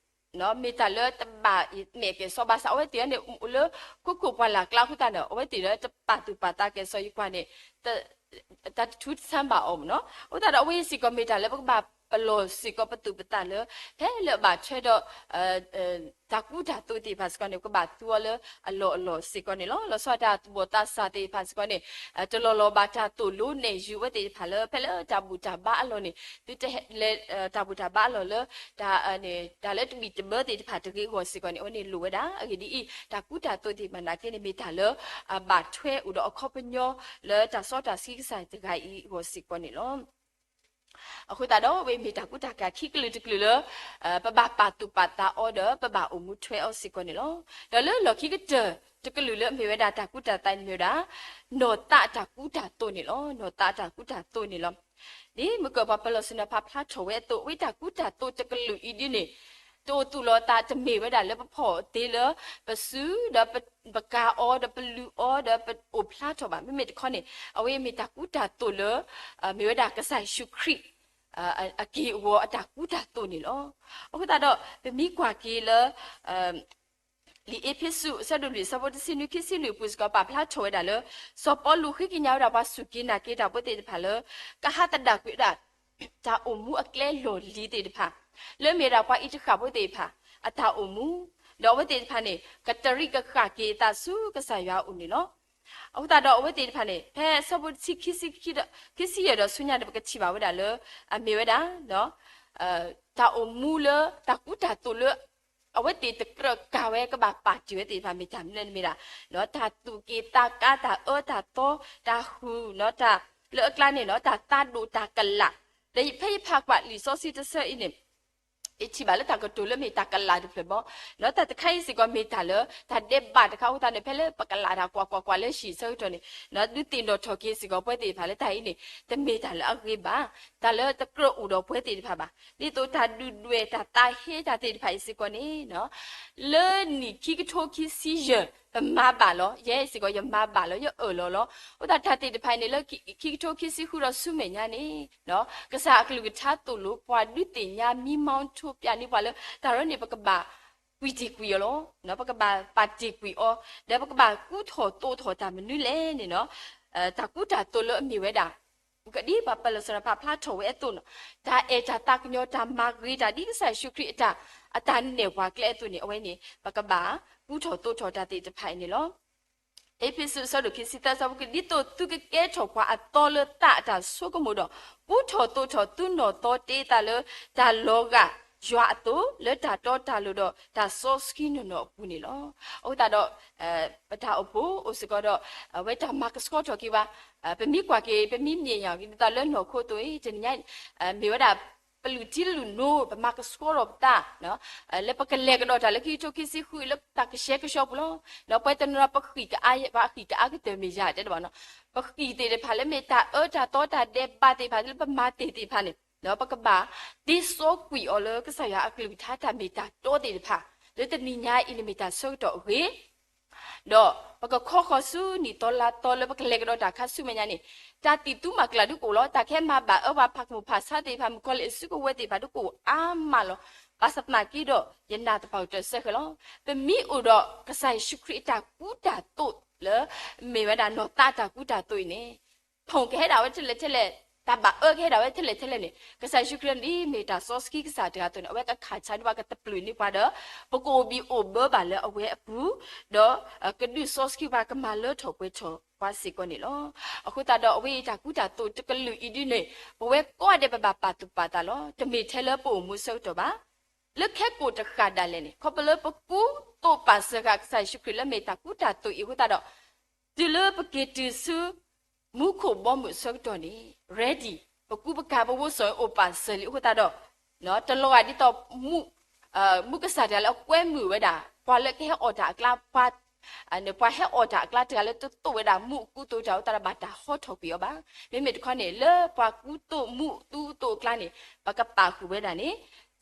မ့ၢ်တၢ်လၢတဘၣ်မဲာ်ကဲၣ်စီဘၣ်ဆၣ် အဝဲသ့ၣ်န့ၣ် အိၣ်လၢခိခိၣ်ပှၢ်လၢ်ကျါအဃိသတးန့ၣ် အဝဲသ့ၣ်လၢတပာ်သူၣ်ပာ်သးကဲၣ်စီယကွၢ်န့ၣ် တၢ်တထူတဆန်းဘၣ်အီၤမ့ၢ်နီၤ. အဃိသတးဒီး အဝဲအံၤစ့ၢ်ကီးမ့ၢ်တၢ်လၢပကဘၣ်ပလီၢ်စ့ၢ်ကီးပသူၣ်ပသးလၢ ဖဲလၢအဘၣ်ထွဲဒီး တၢ်ကူတၢ်သိးသ့ၣ်တဖၣ်စ့ၢ်ကီးန့ၣ် ပကဘၣ်သူအီၤလၢအလီၢ်အလီၢ်စ့ၢ်ကီးန့ၣ်လီၤ. လီၤဆီဒၣ်တၢ်သူၣ်ဘီၣ်သးစၢ်သ့ၣ်တဖၣ်စ့ၢ်ကီးန့ၣ် တလီၢ်လီၤဘၣ်တၢ်သိၣ်လိနဲၣ်ယုၤအဝဲသ့ၣ်တဖၣ်လၢ ဖဲလၢတၢ်ဘူၣ်တၢ်ဘါအလီၢ်န့ၣ် သုတဟဲလၢ တၢ်ဘူၣ်တၢ်ဘါအလီၢ်လၢ တၢ် တၢ်လၢတဘံၣ်တဘၢသ့ၣ်တဖၣ်တဂ့ၤအဂီၢ်စ့ၢ်ကီးန့ၣ် အဝဲန့ၣ်လိၣ်ဝဲဒၣ်. အဂ့ၢ်ဒ်အံၤ တၢ်ကူတၢ်သိးသ့ၣ်တဖၣ်နာ်က့န့ၣ် မ့ၢ်တၢ်လၢ ဘၣ်ထွဲအိၣ်ဒီးအခီပညီ လၢတၢ်စီတၢ်ဆှံကစၢ်တဂၤအံၤအဂီၢ်စ့ၢ်ကီးန့ၣ်လီၤ. အဃိသတးဒီး အဝဲမ့ၢ်တၢ်ကူတၢ်ကၤခံကလုာ်တကလုာ်လၢ ပဘၣ်ပာ်သူၣ်ပာ်သးအီၤဒီး ပဘၣ်အိၣ်မူထွဲအီၤစ့ၢ်ကီးန့ၣ်လီၤ. ဒီးလၢလီၢ်ခံကတၢၢ်တကလုာ်လၢအမ့ၢ်ဝဲဒၣ်တၢ်ကူတၢ်သိးန့ၣ်မ့ၢ်ဝဲဒၣ် နီၢ်သးအတၢ်ကူတၢ်သိးန့ၣ်လီၤ. နီၢ်သးအတၢ်ကူတၢ်သိးန့ၣ်လီၤ. ဒ်မုၢ်ကၢၢ်ပှၤပၢၤလီၢ်ဆူၣ်န့ၣ် ပာ်ဖျါထီၣ်ဝဲအသိး အဝဲတၢ်ကူတၢ်သိးတကလုာ်အံၤဒ်န့ၣ် တအိၣ်သူၣ်လီၤသး တမ့ၢ်ဝဲဒၣ်လၢပဖီၣ်အီၤသ့လၢ ပစု ဒီးပကၤအီၤ ဒီးပလုၢ်အီၤ ဒီးပအိၣ်ဖျါထီၣ်ဘၣ်. မ့မ့ၢ်တခီန့ၣ် အဝဲမ့ၢ်တၢ်ကူတၢ်သိးလၢ မ့ၢ်ဝဲဒၣ်ကစၢ်ယ့ၣ်ၡူးခရံာ် အက့ၢ်အဂီၤအတၢ်ကူတၢ်သိးန့ၣ်လီၤ. အဃိသတးဒီး ပမ့ၢ်ကွၢ်က့ၤလၢ လံာ်အ့းဖ့းစူး အဆၢဒိၣ်လွံၢ် အဆၢဖိတဆံနွံ ခံဆံလွံၢ်အပူၤစ့ၢ်ကီး ပာ်ဖျါထီၣ်ဝဲဒၣ်လၢ စီၤပီလူးဃ့ကညးဝဲဒၣ်ပှၤစူၢ်က့ၤနာ်က့ၤတၢ်ဖိသ့ၣ်တဖၣ်လၢ ကဟးသဒၣ်ကွံာ်ဝဲဒၣ် တၢ်အိၣ်မူအကျဲလီၢ်လံၤသ့ၣ်တဖၣ် လၢမ့ၢ်ဝဲဒၣ်ပှၤအံၤတဃၣ်ဖိသ့ၣ်တဖၣ် အတၢ်အိၣ်မူ ဒီးအဝဲသ့ၣ်တဖၣ်န့ၣ် ကတရံးကဃၣ်က့ၤအသးဆူကစၢ်ယွၤအအိၣ်န့ၣ်လီၤ. အဃိသတးဒီးအဝဲသ့ၣ်တဖၣ်န့ၣ် ဖဲအဆၢဖိတဆံခံဆံ ခံဆံယဲၢ်ဒီးဆူညါန့ၣ် ပကထံၣ်ဘၣ်ဝဲဒၣ်လၢ အမ့ၢ်ဝဲဒၣ် တၢ်အိၣ်မူလၢ တၢ်ကူတၢ်သိးလၢ အဝဲသ့ၣ်တကြၢးကၤဝဲကဘၣ်ပာ်တ့ၢ်ဝဲသ့ၣ်တဖၣ်မ့ၢ်တၢ်မနုၤလဲၣ်န့ၣ်မ့ၢ်ဒၣ် တၢ်သူၣ်က့ၤသးကါ တၢ်အၢတၢ်သီ တၢ်ဟူး တၢ်လၢအကျါန့ၣ် တၢ်သးဒိၣ်တၢ်ကလာ် ဒီးဖဲယဖးကွၢ်လံာ်စီဆှံတဆၢအံၤန့ၣ် ယထံၣ်ဘၣ်လၢတၢ်ကတိၤလၢမ့ၢ်တၢ်ကလာ်တဖျၢၣ်ဘၣ် တၢ်တခါအံၤစ့ၢ်ကီးမ့ၢ်တၢ်လၢ တၢ်ဒဲးဘးတခါအဃိသတးန့ၣ် ဖဲလၢပကလာ်တၢ်ကွၢ်ကွၢ်ကွၢ်လၢဟံၣ်ဆၢကတီၢ်န့ၣ် ဒုးသ့ၣ်နီၣ်ထီၣ်က့ၤစ့ၢ်ကီးပဝဲသ့ၣ်တဖၣ်လၢတၢ်အံၤန့ၣ် တမ့ၢ်တၢ်လၢအဂ့ၤဘၣ် တၢ်လၢတကြၢးအိၣ်ဒီးပဝဲသ့ၣ်တဖၣ်ဘၣ် ဒ်သိးတၢ်ဒုၣ်ဒွဲၣ်တၢ်သးဟ့တၢ်သ့ၣ်တဖၣ်အံၤစ့ၢ်ကီးန့ၣ် လၢနံၣ်ခံကထိခံဆံယဲၢ် ပမၤဘၣ်လီၤ ယဲစ့ၢ်ကီးယမၤဘၣ်လီၤ ယအၢၣ်လီၤလီၤ အဃိသတးတၢ်သ့ၣ်တဖၣ်အံၤန့ၣ် လၢခံကထိခံဆံဃုဒီးဆူမဲာ်ညါန့ၣ် ကစၢ်အကလုၢ်ကထါသိၣ်လိပှၤဒုးသ့ၣ်ညါမံမီထိပၠးန့ၢ်ပှၤလၢ တၢ်ရၢန့ၣ် ပကဘၣ်ကွံာ်တ့ၢ်ကွံာ်အီၤလီၤ ပကဘၣ်ပာ်တ့ၢ်ကွံာ်အီၤ ဒီးပကဘၣ်ကူထီၣ်သိးထီၣ်တၢ်မနုၤလဲၣ်န့ၣ် တၢ်ကူတၢ်သိးလၢအမ့ၢ်ဝဲဒၣ် ဒ်ပှၤပၢၤလီၢ်ဆူၣ်န့ၣ် ပာ်ဖျါထီၣ်ဝဲအသိးန့ၣ် တၢ်အဲၣ်တၢ်သးကညီၤ တၢ်မၤဂ့ၤတၢ်ဒ်ကစၢ်ယ့ၣ်ၡူးခရံာ်အတၢ် အတၢ်နဲၣ်ပှၤကျဲအသိးန့ၣ် အဝဲန့ၣ် ပကဘၣ်ကူထီၣ်သိးထီၣ်တၢ်သ့ၣ်တဖၣ်အံၤန့ၣ်လီၤ. အ့းဖ့းစူး အဆၢဒိၣ်ခံဆံသၢ အဆၢဖိ ဒ်သိးသုကကဲထီၣ်ပှၤအသီလၢသးအတၢ်ဆိကမိၣ်ဒီး ကူထီၣ်သိးထီၣ်သုနီၢ်သီတ့သးလၢ တၢ်လီၤဂာ်ယွၤအသိး လၢတၢ်တီတၢ်လိၤဒီးတၢ်စီဆှံနီၢ်နီၢ်အပူၤန့ၣ်လီၤ. အဃိသတးဒီး ပတၢ်အိၣ်ဖှိၣ်အိၣ်စ့ၢ်ကီးဒီး အဝဲတၢ်မၤကဆှီထီၣ်က့ၤဘၣ် ပမ့ၢ်ကွၢ်က့ၤ ပမ့ၢ်မ့ၢ်ယၤ ဒ်သိးလၢနီၢ်ခိအသိးအံၤ တနံၤညါ မ့ၢ်ဝဲဒၣ် ပလုၢ်ထံလုၢ်နိ ပမၤကဆှီထီၣ်ပသး လၢပကလဲၤကဒီးတၢ်လၢခံကထိခံဆံဃု လၢတၢ်ကဆှဲကဆှီပူၤလီၤ. ဒီးပှၤတနီၤနီၤ ပဃံၣ်ကအါ ပဃံၣ်ကအါကတၢၢ်မ့ၢ်ယၤတဲတဘၣ်နီၤ ပဃံၣ်သ့ၣ်တဖၣ်လၢမ့ၢ်တၢ်အၢတၢ်သီတၢ်ဒဲးဘးသ့ၣ်တဖၣ်လၢပမၤတ့ၢ်သ့ၣ်တဖၣ်န့ၣ် ပကဘၣ်သ့စီကွံာ်အီၤလၢကစၢ်ယွၤအကလုၢ်ကထါတၢ်မ့ၢ်တၢ်တီသ့ၣ်တဖၣ် လၢတနံၤညါအံၤန့ၣ်မ့ၢ်တၢ်ဆၢကတီၢ်အဂ့ၤ ဒီးပကခီဃီၤဆူနံၣ်သီလါသီလၢပကလဲၤကဒီးတၢ်ခါဆူမဲာ်ညါန့ၣ် တၢ်သံၣ်သူမၤကျၢ်ဒုးကအိၣ်လီၤ. တၢ်ကဟဲမၤဘၣ်အၢပှၤဖးကမူၣ်ဖးဆါသ့ၣ်တဖၣ် မုၣ်ကီၤလံၢ်အစုကဝဲၤသ့ၣ်တဖၣ်ဒုးကအိၣ်အါမးလီၤ. ဘၣ်ဆၣ်သနာ်က့ဒီး ယနာ်သပှၢ်ကတၢၢ်စဲဃဲၤလီၤ. ပမ့ၢ်အိၣ်ဒီးကစၢ်ယ့ၣ်ၡူးခရံာ်အတၢ်ကူတၢ်သိးလၢ မ့ၢ်ဝဲဒၣ်နီၢ်သးအတၢ်ကူတၢ်သိးအံၤန့ၣ် ဖီၣ်ကဟဲဒၣ်ဝဲထဲလဲၣ်ထဲလဲၣ် တၢ်ဘၣ်အၢကဟဲဒၣ်ဝဲထဲလဲၣ်ထဲလဲၣ်န့ၣ် ကစၢ်ယ့ၣ်ၡူးခရံာ်ဒ်မ့ၢ်တၢ်စီဆှံကစၢ်တဂၤအသိးန့ၣ် အဝဲကခၣ်ဆါဒံးပှၤကသပျုၢ်န့ၢ်ပှၤဒီး ပကအိၣ်ဘံၣ်အိၣ်ဘၢဘၣ်လၢအဝဲအပူၤ ဒီးကဒုးစီဆှံပှၤကမၤလၢထီၣ်ပှဲၤထီၣ်ပှၤစ့ၢ်ကီးန့ၣ်လီၤ. အဃိသတးဒီးအဝဲအံၤတၢ်ကူတၢ်သိးတကလုာ်အံၤဒ်န့ၣ် ပဝဲကိးဂၤဒဲးပဘၣ်ပာ်သူၣ်ပာ်သးလီၤ. တမ့ၢ်ထဲလၢပအိၣ်မူဆၢကတီၢ်ဘၣ် လၢခဲကိာ်တဃၣ်ဒၣ်လဲာ်န့ၣ် ခီဖျိလၢပကူသိးပာ်စၢၤဃာ်ကစၢ်ယ့ၣ်ၡူးခရံာ်လၢမ့ၢ်တၢ်ကူတၢ်သိးအံၤအဃိသတးဒီး တုၤလၢပက့ၤတုၤဆူ မူခိၣ်ဘီမုၢ်အဆၢကတီၢ်န့ၣ် ready ပကူပကၤပဝိစိာ်အိၣ်ပာ်စၢၤလံအဃိသတးဒီး တလီၤဂာ်ဒ်သိး မူကစၢ်တဂၤလၢအကွဲမုာ်ဝဲဒၣ် ပှၤလၢကဟဲအီၣ်တၢ်အကျါ ပှၤ ပှၤဟဲအီၣ်တၢ်အကျါတဂၤလၢတသိးဝဲဒၣ်မူအကူသိးတၢ်အဃိသတးဒီးဘၣ်တၢ်ဟီထီၣ်ကွံာ်အီၤဘၣ်. မ့မ့ၢ်တခီန့ၣ် လၢပှၤကူသိးမူသူသိးအကျါန့ၣ် ပကပာ်ဃုာ်ဝဲဒၣ်န့ၣ်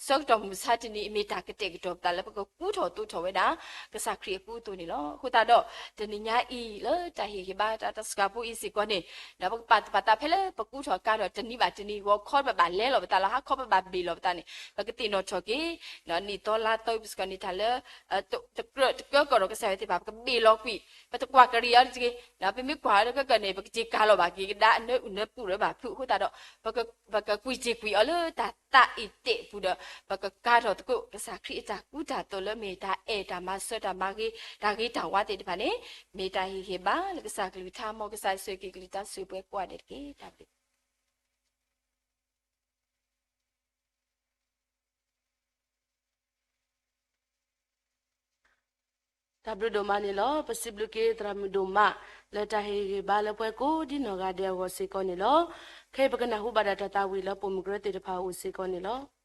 ဆၢကတီၢ်မုၢ်မဆါတနံၤအံၤ မ့ၢ်တၢ်ကတဲာ်ကတီၤပသးလၢပကကူထီၣ်သိးထီၣ်ဝဲဒၣ် ကစၢ်ခရံာ်အကူအသိးန့ၣ်လီၤ. အဃိသတးဒီး တနံၤညါအံၤလၢတၢ်ဟ့ၣ်ဂံၢ်ဘါတၢ် တၢ်စှၤဖိအံၤစ့ၢ်ကီးန့ၣ် ဒီးပကပာ်သူၣ်ပာ်သးဖဲလၢပကူထီၣ်ကါထီၣ်တနံၤဘၣ်တနံၤ ဂီၤခီပဘၣ်လဲလီၤပသးလီၤ ဟါခီပဘၣ်ဘ့ၣ်လီၤပသးန့ၣ် ပကသ့ၣ်နီၣ်ထီၣ်က့ၤ နံၣ်သီလါသီအံၤပစ့ၢ်ကီးန့ၣ် တၢ်လၢ တကြၢး တကြၢးကီၢ်ဒီးကစၢ်ယွၤသ့ၣ်တဖၣ် ပကဘ့ၣ်လီၤကွံာ် ပတကွၢ်ကရံၣ်အီၤတက့ၢ်. ပမ့ၢ်ကွၢ်အီၤလၢကကၢၢ်န့ၣ် ပကစ့ၢ်ကီးလီၤဘၣ်က့ၤကဒါအနၢအုၣ်နၢပူၤဒီးဘၣ်ဖုးအဃိသတးဒီး ပကကွံာ်စ့ၢ်ကွံာ်အီၤလၢတၢ်သးအံၤတဲာ်ပူၤဒီး ပကကါထီၣ်သကိး ကစၢ်ခရံာ်အတၢ်ကူတၢ်သိးလၢမ့ၢ်တၢ်အဲၣ်တၢ်မၤစၢၤတၢ်မၤဂ့ၤ တၢ်ဂ့ၤတၢ်ဝါသ့ၣ်တဖၣ်န့ၣ် မ့ၢ်တၢ်ဟ့ၣ်ဂံၢ်ဘါလၢကစၢ်ကလုၢ်ကထါ မ်ကစၢ်ယ့ၣ်ၡူးခရံာ်ကလုၢ်ကထါဆိၣ်ဂ့ၤပှၤကိးဂၤဒဲးတက့ၢ်. တၢ်ဘျုး တၢ်ဘျုးဒိၣ်မးန့ၣ်လီၤ. ပစံးဘျုးက့ၤသရၣ်မုၣ်ဒိၣ်မး လၢတၢ်ဟ့ၣ်ဂံၢ်ဟ့ၣ်ဘါလၢပှၤကိးဒ်နီၢ်ဂၤဒဲးအဂီၢ်စ့ၢ်ကီးန့ၣ်လီၤ. ခဲအံၤပကနၢ်ဟူဘၣ်ဒၣ်တၢ်သးဝံၣ်လၢပိာ်မုၣ်ကရၢသ့ၣ်တဖၣ်အအိၣ်စ့ၢ်ကီးန့ၣ်လီၤ.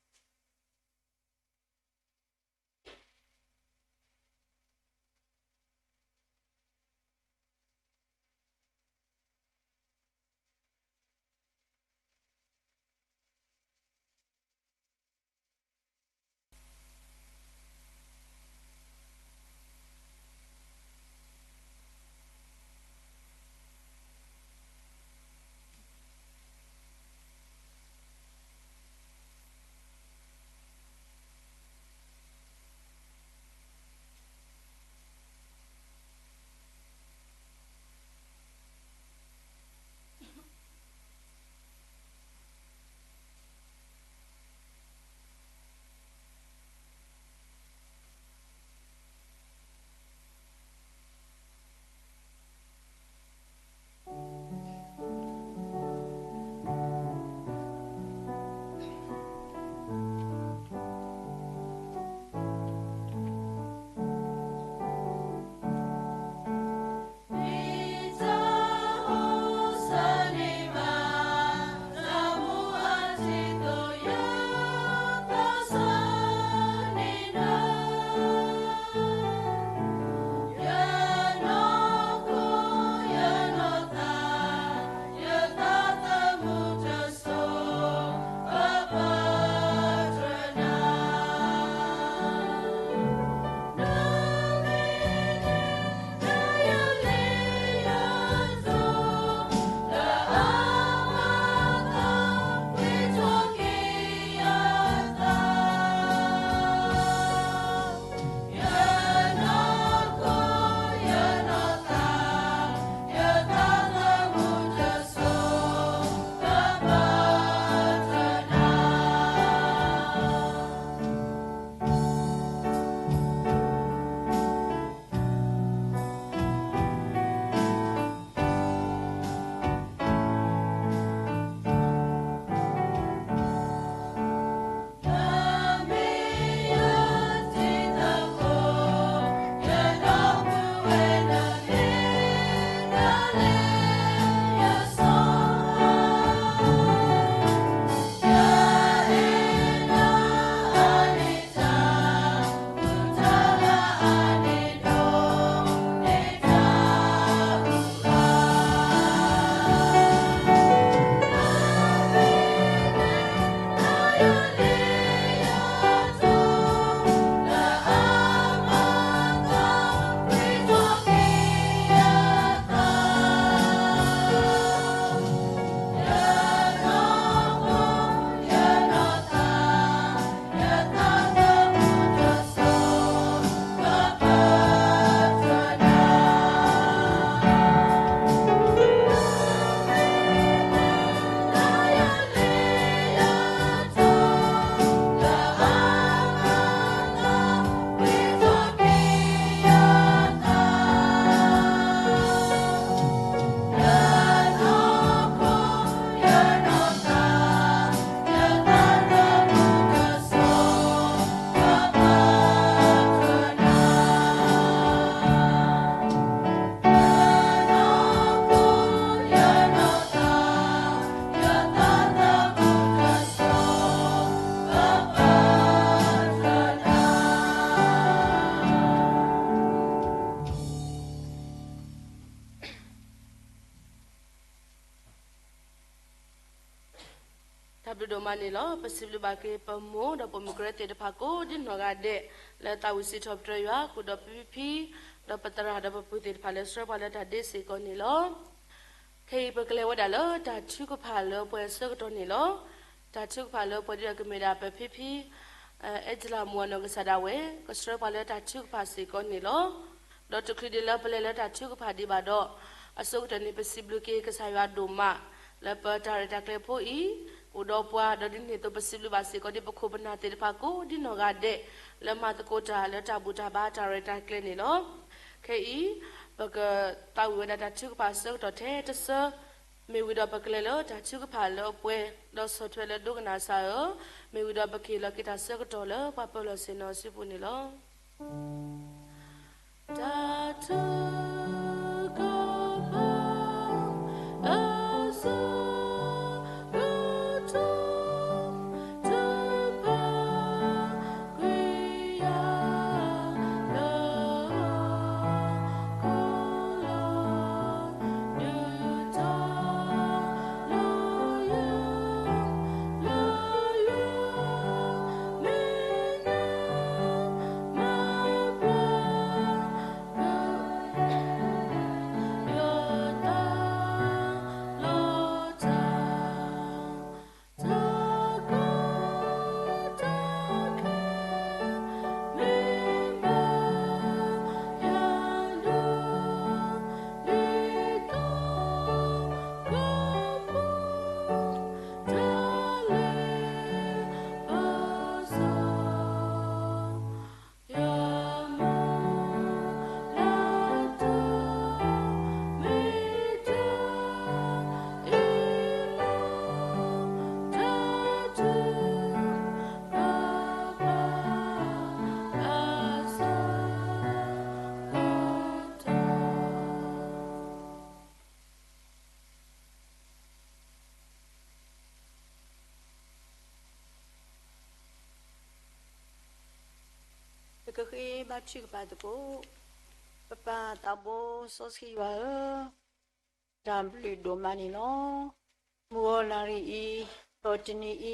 တၢ်ဘျုးဒိၣ်မးန့ၣ်လီၤ. ပစံးဘျုးဘၣ်က့ၤပမိၢ်ဒီးပမုၢ်ကရၢသ့ၣ်တဖၣ်ကိးဒ်နီၢ်ဂၤဒဲး လၢသးဝံၣ်စံးထီၣ်ပတြၢၤယွၤ ဃုာ်ဒီးပဖံဖံ ဒီးပသရၣ်ဒီးပပုၢ်သ့ၣ်တဖၣ်လၢဆှၢပှၤလၢတၢ်ဒ့စ့ၢ်ကီးန့ၣ်လီၤ. ခဲအံၤပကလဲၤဝဲဒၣ်လၢတၢ်ထုကဖၣ်လၢပှဲၤဆၢကတီၢ်န့ၣ်လီၤ. တၢ်ထုကဖၣ်လၢပှဲၤဒ်ဒီးကမ့ၢ်ဒၣ်ပဖံဖံ အဲၣ်ကၠလၤ မူအနီၢ်ကစၢ်ဒၣ်ဝဲ ကဆှၢပှၤလၢတၢ်ထုကဖၣ်စ့ၢ်ကီးန့ၣ်လီၤ. ဒီးတချုးဒံးလၢပလဲၤလၢတၢ်ထုကဖၣ်ဒံးဘၣ်ဒီး အဆိကတၢၢ်န့ၣ် ပစံးဘျုးက့ၤကစၢ်ယွၤဒိၣ်မး လၢပတၢ်ရဲၣ်တၢ်ကျဲၤဖိအံၤ အိၣ်ဒီးပှၤ ဒီးဒ်န့ၣ်အသိးပစံးဘျုးဘၣ်စ့ၢ်ကီးဒ်ပခိၣ်ပနၢ်သ့ၣ်တဖၣ်ကိးဒ်နီၢ်ဂၤဒဲး လၢမၤသကိးတၢ်လၢတၢ်ဘူၣ်တၢ်ဘါတၢ်ရဲၣ်တၢ်ကျဲၤန့ၣ်လီၤ. ခဲအံၤ ပကသးဝံၣ်ဝဲဒၣ်တၢ်ထုကဖၣ်ဆၢကတီၢ်ထဲတဆၢ မ့ၢ်ဝံၤဒီးပကလဲၤလၢတၢ်ထုကဖၣ်လၢအပှဲၤ ဒီးဆီၣ်ထွဲလၢဒိကနၣ်စၢ်ဧၢ, မ့ၢ်ဝံၤဒီးပက့ၤလီၤက့ၤတၢ်ဆၢကတီၢ်လၢပှၤပၢၤလီၢ်ဆ့ၣ်နီၤစုပူၤန့ၣ်လီၤ. တၢ်ထုကဖၣ် အဆၢကတီၢ် တဖၣ် ကွံာ်ယၤ လၢ ကီၢ်လီၤ ဒုးထီၣ် လီၤယၤ လၢယွၤ မ့ၢ် မၤပှဲၤ က ယွၤတၢ်လီၤတၢ် တၢ်ကီတၢ်ခဲ မ့ၢ်ဘၣ်ယၤလၢ ဒ်သိး ကီၢ်ပူၤ တၢ်လဲၤပစီ ယမူလၢတၢ်မ့ၢ်တၢ်အ့လီၤ တၢ်ထုကဖၣ် အဆၢကတီၢ် ပကဃ့ဘါထုကဖၣ်သကိး. ပပၢ်သးဘိစီဆှံယွၤဧၢ, တၢ်ဘျုးဒိၣ်မးန့ၣ်လီၤ. မုၢ်ဂီၤနၣ်ရံၣ်အံ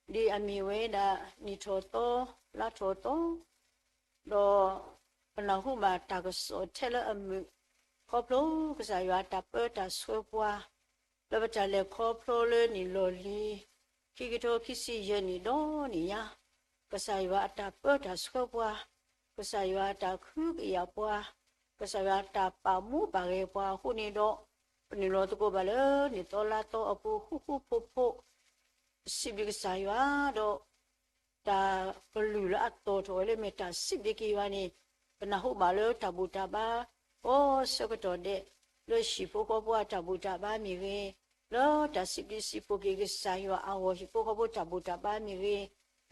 ၤ, ဒီးတနံၤအံၤ, ဒ်အမ့ၢ်ဝဲဒၣ်နံၣ်ထီၣ်သီ, လါထီၣ်သီ, ဒီးပနၢ်ဟူဘၣ်တၢ်ကစီၣ်ထဲလၢအမုာ်, ခီဖျိကစၢ်ယွၤအတၢ်ပၢတၢ်ဆှၢပှၤ လၢပတၢ်လဲၤခီဖျိလၢနံၣ်လီၢ်လံၤ ခံကထိခံဆံယဲၢ်နံၣ်ဒီနံၣ်ညါ, ကစၢ်ယွၤအတၢ်ပၢတၢ်ဆှၢပှၤ, ကစၢ်ယွၤအတၢ်ကဟုကယာ်ပှၤ, ကစၢ်ယွၤအတၢ်ပာ်မူပာ်ဂဲၤပှၤအဃိန့ၣ်ဒီး, ပနုာ်လီၤသကိးဘၣ်လၢနံၣ်သီလါသီအပူၤဃူဃူဖိးဖိး ပစံးဘျုးကစၢ်ယွၤဒီး တၢ်ကလုၢ်လၢအတီၣ်ထီၣ်ဝဲလၢမ့ၢ်တၢ်စံးဘျုးက့ၤယွၤန့ၣ်, ပနၢ်ဟူဘၣ်လၢတၢ်ဘူၣ်တၢ်ဘါ ကိးဆၢကတီၢ်ဒဲး, လၢဟံၣ်ဖိဃီဖိအတၢ်ဘူၣ်တၢ်ဘါမ့ၢ်ဂ့ၤ, လၢတၢ်စံးဘျုးစံးဖှိၣ်က့ၤကစၢ်ယွၤအဂီၢ်ဟံၣ်ဖိဃီဖိတၢ်ဘူၣ်တၢ်ဘါမ့ၢ်ဂ့ၤ,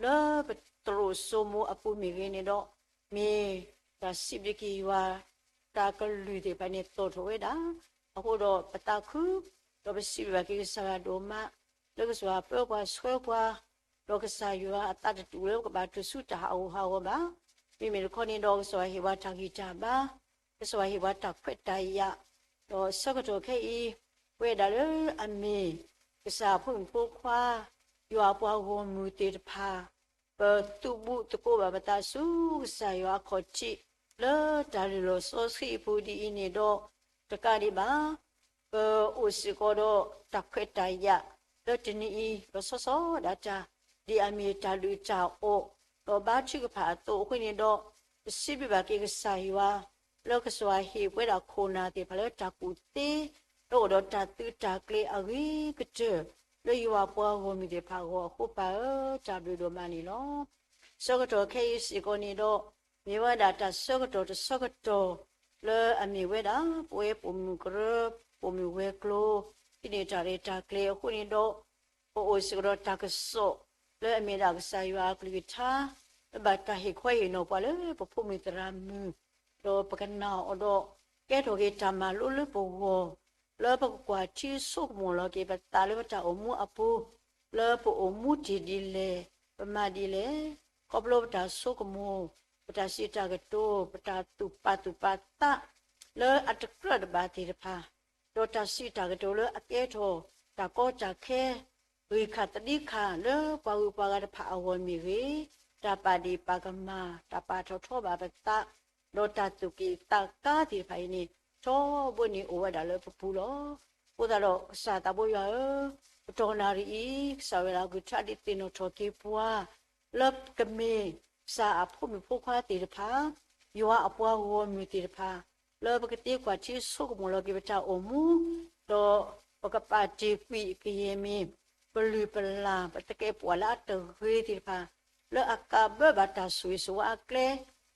လၢပသရိာ်စိမိၤအပူၤမ့ၢ်ဂ့ၤန့ၣ်ဒီး, မ့ၢ်တၢ်စံးဘျုးက့ၤယွၤ တၢ်ကလုၢ်သ့ၣ်တဖၣ်န့ၣ်တီၣ်ထီၣ်ဝဲဒၣ်, အဃိဒီးပသးခု, ဒီးပစံးဘျုးဘၣ်က့ၤကစၢ်ယွၤဒိၣ်မး, လၢကစၢ်ယွၤပၢပှၤဆှၢပှၤ, ဒီးကစၢ်ယွၤအသးတတူၢ်လၢပကဘၣ်တူၢ်ဆူတၢ်ဟးဂူာ်ဟးဂီၤဘၣ်. မ့မ့ၢ်တခီန့ၣ်ဒီးကစၢ်ယွၤဟ့ၣ်ပှၤတၢ်ဂံၢ်တၢ်ဘါ, ကစၢ်ယွၤဟ့ၣ်ပှၤတၢ်ခွဲးတၢ်ယာ်, ဒီးဆၢကတီၢ်ခဲအံၤ, ပဝဲဒၣ်လၢအမ့ၢ် ကစၢ်အဖိမုၣ်ဖိခွါ, ယွၤအပှၤဂီၢ်မုၢ်သ့ၣ်တဖၣ် ပသုးဘူးသကိးဘၣ်ပသးဆူကစၢ်ယွၤအခီၣ်ထံး လၢတၢ်လုၢ်လီၢ်စီဆှံအပူၤဒ်အံၤန့ၣ်ဒီး, တကးဒံးဘၣ်, ပအိၣ်စ့ၢ်ကီးဒီးတၢ်ခွဲးတၢ်ယာ် လၢတနံၤအံၤ ဒီးဆီဆီဒၣ်တၢ် ဒ်အမ့ၢ်တၢ်လုၢ်တၢ်အီၣ် ဒီးဘါထုကဖၣ်အသိးအဃိန့ၣ်ဒီး, ပစံးဘျုးဘၣ်က့ၤကစၢ်ယွၤ လၢကစၢ်ယွၤဟ့ၣ်ပှဲၤဒၣ်ခိၣ်နၢ်သ့ၣ်တဖၣ်လၢတၢ်ကူၣ်သ့, လၢအိၣ်ဒီးတၢ်သုးတၢ်ကျဲၤအဂ့ၤကတၢၢ် လၢယွၤပှၤဂီၢ်မုၢ်သ့ၣ်တဖၣ်အဂီၢ်အဃိပၢ်ဧၢ, တၢ်ဘျုးဒိၣ်မးန့ၣ်လီၤ. ဆၢကတီၢ်ခဲအံၤစ့ၢ်ကီးန့ၣ်ဒီး, မ့ၢ်ဝဲဒၣ်တၢ်ဆၢကတီၢ်တဆၢကတီၢ် လၢအမ့ၢ်ဝဲဒၣ် ပဝဲပိာ်မုၣ်ကရၢ, ပိာ်မုၣ်ဝဲၤကျိၤ, ဟံးန့ၢ်တၢ်ရဲၣ်တၢ်ကျဲၤအဃိန့ၣ်ဒီး, ပအိၣ်စ့ၢ်ကီးဒီးတၢ်ကစီၣ် လၢအမ့ၢ်ဒၣ်ကစၢ်ယွၤအကလုၢ်ကထါ, လၢဘၣ်တၢ်ဟ့ၣ်ခီဟ့ၣ်နီၤပှၤလၢပဖိမုၣ်သရၣ်မုၣ်, ဒီးပကနၣ်အီၤဒီး ကဲထီၣ်က့ၤတၢ်မၤလိလၢပဂီၢ်, လၢပကကွၢ်ထံဆိကမိၣ်လီၤက့ၤပသးလၢပတၢ်အိၣ်မူအပူၤ, လၢပအိၣ်မူတ့ၢ်ဒ်လဲၣ်, ပမၤဒ်လဲၣ်, ခီဖျိပတၢ်ဆိကမိၣ်, ပတၢ်စံးတၢ်ကတိၤ, ပတၢ်သူၣ်ပာ်သူၣ်ပာ်သး လၢအတကြၢးတဘၣ်သ့ၣ်တဖၣ်, ဒီးတၢ်စံးတၢ်ကတိၤလၢအကဲထီၣ်တၢ်ကီတၢ်ခဲ ဂ့ၢ်ခးတဒ့ခးလၢပှၤဂုၤပှၤဂၤတဖၣ်အဂီၢ်မ့ၢ်ဂ့ၤ, တၢ်ပာ်ဒ့ၣ်ပာ်ကမၣ်, တၢ်ပာ်ထီၣ်ထီဘၣ်ပသး, ဒီးတၢ်သူၣ်က့ၣ်သးကါသ့ၣ်တဖၣ်အံၤန့ၣ် ထီဘိန့ၣ်အိၣ်ဝဲဒၣ်လၢပပူၤလီၤ. အဃိသတးဒီးကစၢ်သးဘိယွၤဧၢ, ပတီၢ်နၣ်ရံၣ်အံၤ ကစၢ်ဝဲဒၣ်အကလုၢ်ကထါဒုးသ့ၣ်နီၣ်ထီၣ်က့ၤပှၤ လၢကမ့ၢ်ကစၢ်အဖိမုၣ်ဖိခွါသ့ၣ်တဖၣ်, ယွၤအပှၤဂီၢ်မုၢ်သ့ၣ်တဖၣ်, လၢပကသ့ကွၢ်ထံဆိကမိၣ်လီၤက့ၤပတၢ်အိၣ်မူ, ဒီးပကပာ်တ့ၢ်ကွံာ်ကယဲၢ်မ့ၢ် ပလုၢ်ပလၢ် ပတကဲပှၤလၢအတဂ့ၤသ့ၣ်တဖၣ်, လၢအကးဘၢဘၣ်တၢ်ဆိၣ်ဂ့ၤဆိၣ်ဝါအကျဲ,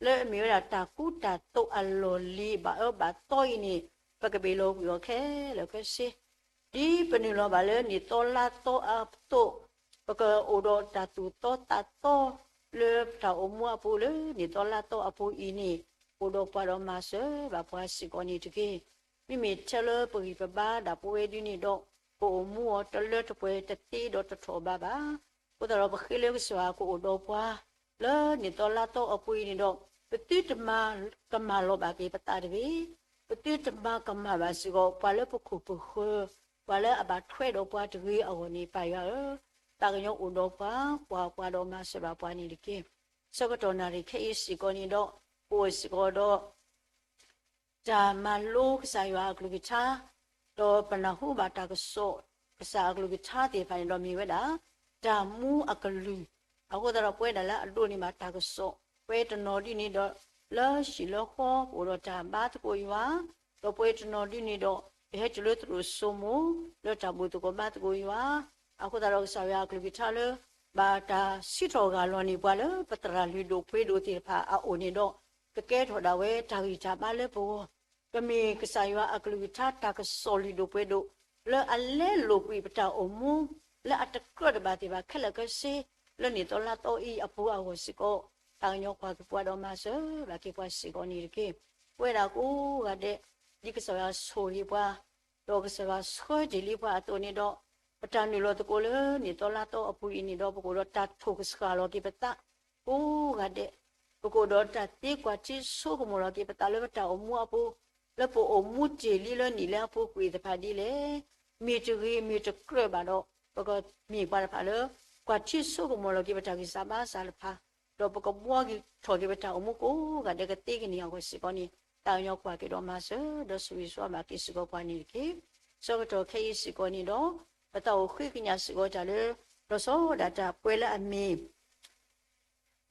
လၢအမ့ၢ်ဝဲဒၣ်တၢ်ကူတၢ်သိးအလီၢ်လံၤဘၣ်အၢဘၣ်သီအံၤန့ၣ်, ပကဘ့ၣ်လီၤကွံာ်အီၤခဲလၢာ်ခဲဆ့ ဒ်ပနုာ်လီၤဘၣ်လၢနံၣ်သီလါသီအသိး, ပကအိၣ်ဒီးတၢ်သူၣ်သီသးသီ လၢတၢ်အိၣ်မူအပူၤလၢနံၣ်သီလါသီအပူၤအံၤန့ၣ်, အိၣ်ဒီးပှၤဒီးမၤစၢၤဘၣ်ပှၤစ့ၢ်ကီးန့ၣ်တက့ၢ်. မ့မ့ၢ်ထဲလၢပဂံၢ်ပဘါဒၣ်ပဝဲဒ်န့ၣ်ဒီး, ပအိၣ်မူအီၤတလၢတပှဲၤတသ့ဒီးတထီၣ်ဘးဘၣ်. အဃိသတးဒီးပဃ့လၢကစၢ်ယွၤကအိၣ်ဒီးပှၤ လၢနံၣ်သီလါသီအပူၤအံၤန့ၣ်ဒီး, ပသုတမၤကမၣ်လီၤဘၣ်က့ၤပသးတဂ့ၤ, ပသုတမၤကမၣ်ဘၣ်စ့ၢ်ကီး ပှၤလၢပခိၣ်ပဃၢၤ, ပှၤလၢအဘၣ်ထွဲဒီးပှၤတဂ့ၤအဂီၢ်န့ၣ် ပၢ်ယွၤဧၢ, သးကညီအိၣ်ဒီးပှၤ, ကွၢ်ပှၤဒီးမၤစၢၤဘၣ်ပှၤန့ၣ်တက့ၢ်. ဆၢကတီၢ်နၣ်ရံၣ်ခဲအံၤစ့ၢ်ကီးန့ၣ်ဒီး, ပအိၣ်စ့ၢ်ကီးဒီး တၢ်မၤလိကစၢ်ယွၤအကလုၢ်ကထါ, ဒီးပနၢ်ဟူဘၣ်တၢ်ကစီၣ် ကစၢ်အကလုၢ်ကထါသ့ၣ်တဖၣ်န့ၣ်ဒီးမ့ၢ်ဝဲဒၣ် တၢ်မူအကလုၢ်, အဃိသတးဒီးပဝဲဒၣ်လၢအဒိးန့ၢ်ဘၣ်တၢ်ကစီၣ် ပှဲၤတနီၤဒ်န့ၣ်ဒီး, လၢဟံၣ်လၢဃီပအိၣ်ဒီးတၢ်ဘါသကိးယွၤ, ဒီးပှဲၤတနီၤဒ်န့ၣ်ဒီး ပဟဲတုၤလၢသရိာ်စိမိၤ လၢတၢ်ဘူၣ်သကိးဘါသကိးယွၤ, အဃိသတးဒီးကစၢ်ယွၤအကလုၢ်ကထါလၢ ဘၣ်တၢ်စံးထီၣ်ဂာ်လီၤန့ၢ်ပှၤလၢပသရၣ်လုၢ်ဒိၣ်ပှ့ၤဒိၣ်သ့ၣ်တဖၣ်အအိၣ်န့ၣ်ဒီး, ကကဲထီၣ်ဒၣ်ဝဲတၢ်ဂံၢ်တၢ်ဘါလၢပဂီၢ်, ကမ့ၢ်ကစၢ်ယွၤအကလုၢ်ကထါတၢ်ကစီၣ်လုၢ်ဒိၣ်ပှ့ၤဒိၣ် လၢအလဲလိာ်ကွံာ်ပတၢ်အိၣ်မူ လၢအတကြၢးတဘၣ်သ့ၣ်တဖၣ်ခဲလၢာ်ခဲဆ့ လၢနံၣ်သီလါသီအံၤအပူၤအဂီၢ်စ့ၢ်ကီး, သးကညီကွၢ်က့ၤပှၤဒီးမၤစၢၤဘၣ်က့ၤပှၤစ့ၢ်ကီးန့ၣ်တက့ၢ်. ပဝဲဒၣ်ကိးဂၤဒဲး ဒ်ကစၢ်ယွၤဆိၣ်ဂ့ၤပှၤ ဒီးကစၢ်ယွၤဆှၢတ့ၢ်လံပှၤအသိးန့ၣ်ဒီး, ပတၢ်နုာ်လီၤသကိးလၢနံၣ်သီလါသီအပူၤအံၤန့ၣ်ဒီး ပကအိၣ်ဒီးတၢ်ထိၣ်ကစှၤလီၤက့ၤပသး ကိးဂၤဒဲး, ပကအိၣ်ဒီးတၢ်သ့ကွၢ်ထံဆိကမိၣ်လီၤက့ၤပသးလၢပတၢ်အိၣ်မူအပူၤ, လၢပအိၣ်မူတ့ၢ်လံလၢနံၣ်လၢအပူၤကွံာ်သ့ၣ်တဖၣ်ဒ်လဲၣ်, မ့ၢ်တဂ့ၤမ့ၢ်တကြၢးဘၣ်ဒီး ပကမ့ၢ်ပှၤတဖၣ်လၢ ကွၢ်ထံဆိကမိၣ်လီၤက့ၤပတၢ်ဂံၢ်စၢ်ဘါစၢ်တဖၣ်, ဒီးပကဘှီက့ၤထီၣ်က့ၤပတၢ်အိၣ်မူကိးဂၤဒဲးကသ့ကန့ၢ်အဂီၢ်စ့ၢ်ကီးန့ၣ်, သးကညီကွၢ်က့ၤဒီးမၤစၢၤဒီးဆိၣ်ဂ့ၤဆိၣ်ဝါဘၣ်က့ၤစ့ၢ်ကီးပှၤန့ၣ်တက့ၢ်. ဆၢကတီၢ်ခဲအံၤစ့ၢ်ကီးန့ၣ်ဒီး, ပသးအိၣ်ဃ့ကညးစ့ၢ်ကီးတၢ်လၢ လီၤဆီဒၣ်တၢ်ပှဲၤလၢအမ့ၢ်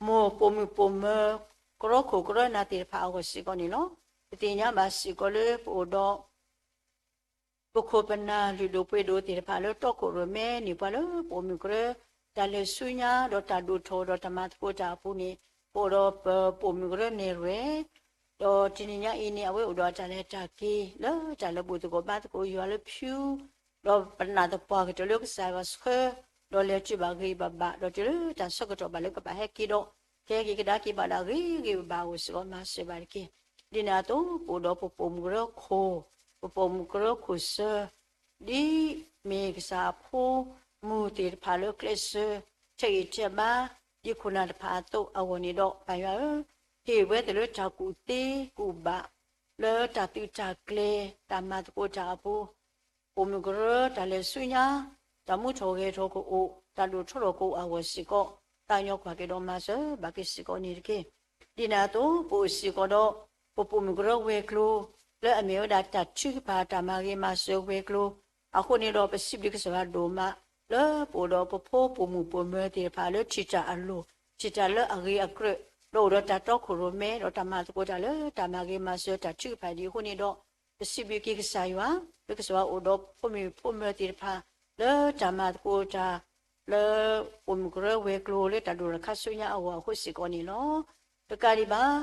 မိၢ်ပိာ်မုၣ်ပိာ်မၢၤ ကရၢခိၣ်ကရၢနၢ်သ့ၣ်တဖၣ်အဂီၢ်စ့ၢ်ကီးန့ၣ်လီၤ. ပသ့ၣ်ညါဘၣ်စ့ၢ်ကီးလၢပအိၣ်ဒီး ပခိၣ်ပနၢ်လုၢ်ဒိၣ်ပှ့ၤဒိၣ်သ့ၣ်တဖၣ်လၢတီခိၣ်ရိၣ်မဲန့ၢ်ပှၤလၢပိာ်မုၣ်ကရၢ တၢ်လဲၤဆူညါဒီးတၢ်ဒိၣ်ထီၣ်ဒီးတၢ်မၤသကိးတၢ်အပူၤန့ၣ်, ပအိၣ်ဒီးပပိာ်မုၣ်ကရၢနဲၣ်ရွဲၣ် ဒီးတနံၤညါအံၤန့ၣ် အဝဲအိၣ်ဒီးတၢ်လဲၤတၢ်က့ၤလၢတၢ်လၢဘူၣ်သကိးဘါသကိးယွၤလၢဖၠူ, ဒီးပနာ်သပှၢ်ကတၢၢ်လၢကစၢ်ယွၤဆှၢ, ဒီးလဲၤတုၤဘၣ်ဂ့ၤဘၣ်ဘၣ် ဒီးတုၤလၢတၢ်ဆၢကတီၢ်ဘၣ်လၢကဘၣ်ဟဲက့ၤဒီး, ကဟဲက့ၤကဒါက့ၤဘၣ်ဒၣ်ဂ့ၤဂ့ၤဘၣ်ဘၣ်အဂီၢ်စ့ၢ်ကီး မၤစၢၤဘၣ်တက့ၢ်. ဒ်န့ၣ်အသိး ပအိၣ်ဒီးပပိာ်မုၣ်ကရၢခိၣ်, ပပိာ်မုၣ်ကရၢခိၣ်စၢၤ, ဒ်မ့ၢ်ကစၢ်အဖိမုၣ်သ့ၣ်တဖၣ်လၢကျဲးစၢး ထဲးဂံၢ်ထဲးဘါ ဒ်ခိၣ်နၢ်တဖၣ်အသိးအဂီၢ်န့ၣ်ဒီး ပၢ်ယွၤဧၢ, ဟ့ၣ်ဝဲသ့ၣ်လၢတၢ်ကူၣ်သ့ကူၣ်ဘၣ် လၢတၢ်သုးတၢ်ကျဲၤ တၢ်မၤသကိးတၢ်အပူၤ ပိာ်မုၣ်ကရၢ တၢ်လဲၤဆူညါ, တၢ်မူထီၣ်ဂဲၤထီၣ်ကအိၣ်, တၢ်ဒိၣ်ထီၣ်ထီၣ်ကအိၣ်အဂီၢ်စ့ၢ်ကီး, သးကညီကွၢ်က့ၤဒီးမၤစၢၤဘၣ်က့ၤစ့ၢ်ကီးန့ၣ်တက့ၢ်. ဒ်န့ၣ်အသိး ပအိၣ်စ့ၢ်ကီးဒီး ပပိာ်မုၣ်ကရၢဝဲၤကျိၤ လၢအမ့ၢ်ဝဲဒၣ်တၢ်ထုကဖၣ်တၢ်မၤဂ့ၤမၤစၢၤဝဲၤကျိၤ, အဃိန့ၣ်ဒီး ပစံးဘျုးကစၢ်ယွၤဒိၣ်မး လၢပအိၣ်ဒီးပဖိပိာ်မုၣ်ပိာ်မၢၤသ့ၣ်တဖၣ်လၢထံၣ်တၢ်အလိၤ, ထံၣ်တၢ်လၢအဂ့ၤအကြၢး, ဒီးအိၣ်ဒီးတၢ်တီခိၣ်ရိၣ်မဲ ဒီးတၢ်မၤသကိးတၢ်လၢတၢ်မၤဂ့ၤမၤစၢၤတၢ်ထုကဖၣ်ဒ်အဃိန့ၣ်ဒီး ပစံးဘျုးက့ၤကစၢ်ယွၤ လၢကစၢ်ယွၤအိၣ်ဒီးဖိမုၣ်ဖိမၢၤသ့ၣ်တဖၣ် လၢတၢ်မၤသကိးတၢ် လၢပိာ်မုၣ်ကရၢဝဲၤကျိၤလၢတၢ်ဒိၣ်ထီၣ်ခါဆူညါအဂီၢ်အဃိစ့ၢ်ကီးန့ၣ်လီၤ. တကးဒံးဘၣ်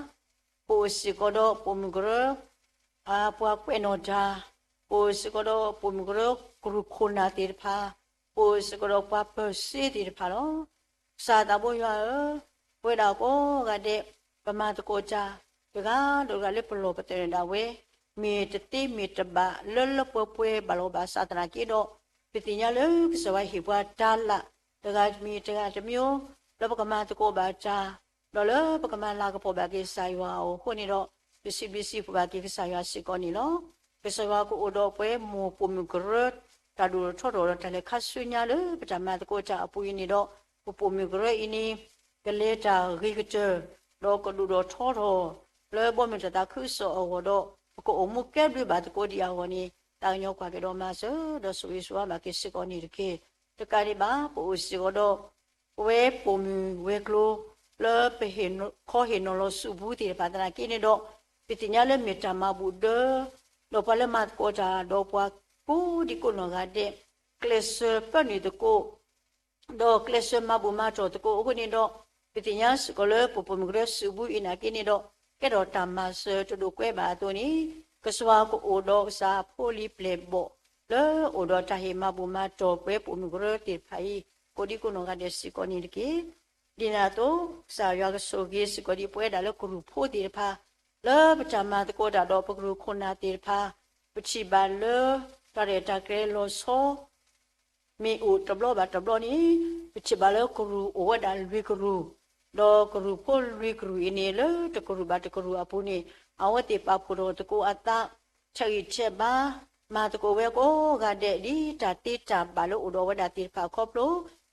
ပအိၣ်စ့ၢ်ကီးဒီးပိာ်မုၣ်ကရၢ ပှၤကွဲးနီၣ်တၢ်, ပအိၣ်စ့ၢ်ကီးဒီးပိာ်မုၣ်ကရၢကရူၢ်ခိၣ်နၢ်သ့ၣ်တဖၣ်, ပအိၣ်စ့ၢ်ကီးဒီးပှၤပၢၤစ့သ့ၣ်တဖၣ်လီၤ. ကစၢ်သးဘိယွၤဧၢ, ပဝဲဒၣ်ကိးဂၤဒဲး ပမၤသကိးတၢ် တဂၤဒီးတဂၤလၢပလီၢ်ပသးန့ၣ်ဒၣ်ဝဲ မ့ၢ်တသ့မ့ၢ်တဘၣ်လၢလၢပှဲၤပှဲၤဘၣ်လီၤဘၣ်ဆၣ်သနာ်က့ဒီး ပသ့ၣ်ညါလၢကစၢ်ယွၤဟ့ၣ်ပှၤတၢ်လၢ် တဂၤမ့ၢ်တဂၤတမျိုး လၢပကမၤသကိးဘၣ်တၢ် ဒီးလၢပကမၤလၤကပီၤဘၣ်က့ၤကစၢ်ယွၤအဃိန့ၣ်ဒီး ပစံးဘျုးစံးဖှိၣ်ဘၣ်က့ၤကစၢ်ယွၤစ့ၢ်ကီးန့ၣ်လီၤ. ကစၢ်ယွၤကအိၣ်ဒီးပှဲၤမိၢ်ပိာ်မုၣ်ကရၢ တၢ်ဒိၣ်ထီၣ်ထီထီၣ်ဒီးတၢ်လဲၤခါဆူညါလၢပတၢ်မၤသကိးတၢ်အပူၤအံၤန့ၣ်ဒီး ပပိာ်မုၣ်ကရၢအံၤန့ၣ် ကလဲၤတၢ်ဂ့ၤကတၢၢ် ဒီးကဒိၣ်ထီၣ်ထီထီၣ် လၢဘီမုၢ်တၢ်သးခုကစီၣ်အဂီၢ်ဒီး ပကအိၣ်မူကဲဘျုးဘၣ်သကိးဒံးအဂီၢ်န့ၣ် သးကညီၤကွၢ်က့ၤဒီးမၤစၢၤ ဒီးဆိၣ်ဂ့ၤဆိၣ်ဝါဘၣ်က့ၤစ့ၢ်ကီးန့ၣ်တက့ၢ်. တကးဒံးဘၣ် ပအိၣ်စ့ၢ်ကီးဒီး ပဝဲပိာ်မုၣ်ဝဲၤကျိၤ လၢပဟ့ၣ်ခီဟ့ၣ်နီၤလီၤဆူပူၤသ့ၣ်တဖၣ်သနာ်က့န့ၣ်ဒီး ပသ့ၣ်ညါလၢမ့ၢ်တၢ်မၤဘူၣ်ဒၢ ဒီးပှၤလၢမၤသကိးတၢ်ဒီးပှၤကိးဒံကိးနီၢ်ဂၤဒဲး ကျဲးစၢးပၢနုာ်သကိး ဒီးကျဲးစၢးမၤဘူၣ်မၤတီၢ်သကိးအဃိန့ၣ်ဒီး ပသ့ၣ်ညါစ့ၢ်ကီးလၢပပိာ်မုၣ်ကရၢစုပူၤအံၤနာ်က့န့ၣ်ဒီး ကဲထီၣ်တၢ်မၤစၢၤတဒိးကွဲဘၣ်အသိးန့ၣ် ကစၢ်ယွၤကအိၣ်ဒီးကစၢ်ဖိလံၤပျဲၢ်ဘီၣ် လၢအိၣ်ဒီးတၢ်ဟ့ၣ်မၤဘူၣ်မၤတီၢ်ပဝဲပိာ်မုၣ်ကရၢသ့ၣ်တဖၣ်အံၤ ကိးဒံကိးနီၢ်ဂၤဒဲးစ့ၢ်ကီးန့ၣ်တက့ၢ်. ဒ်န့ၣ်အသိး ကစၢ်ယွၤကဆိၣ်ဂ့ၤစ့ၢ်ကီးဒံးပဝဲဒၣ်လၢကရူၢ်ဖိသ့ၣ်တဖၣ် လၢပတၢ်မၤသကိးတၢ်ဒီးပကရူၢ်ခိၣ်နၢ်သ့ၣ်တဖၣ် ပထံၣ်ဘၣ်လၢ တၢ်ရဲၣ်တၢ်ကျဲၤလီၤဆီ မ့ၢ်အိၣ်တဘျီဘၣ်တဘျီန့ၣ် ပထံၣ်ဘၣ်လၢကရူၢ်အိၣ်ဝဲဒၣ်လွံၢ်ကရူၢ်, ဒီးကရူၢ်ဖိလွံၢ်ကရူၢ်အံၤန့ၣ် လၢတကရူၢ်ဘၣ်တကရူၢ်အပူၤန့ၣ် အဝဲသ့ၣ်ပာ်ဖှိၣ်ထီၣ်သကိးအသး ထဲးဂံၢ်ထဲးဘါ မၤသကိးဝဲကိးဂၤဒဲး ဒ်တၢ်သ့တၢ်ဘၣ်လၢအိၣ်ဒီးအဝဲဒၣ်သ့ၣ်တဖၣ်ခီဖျိ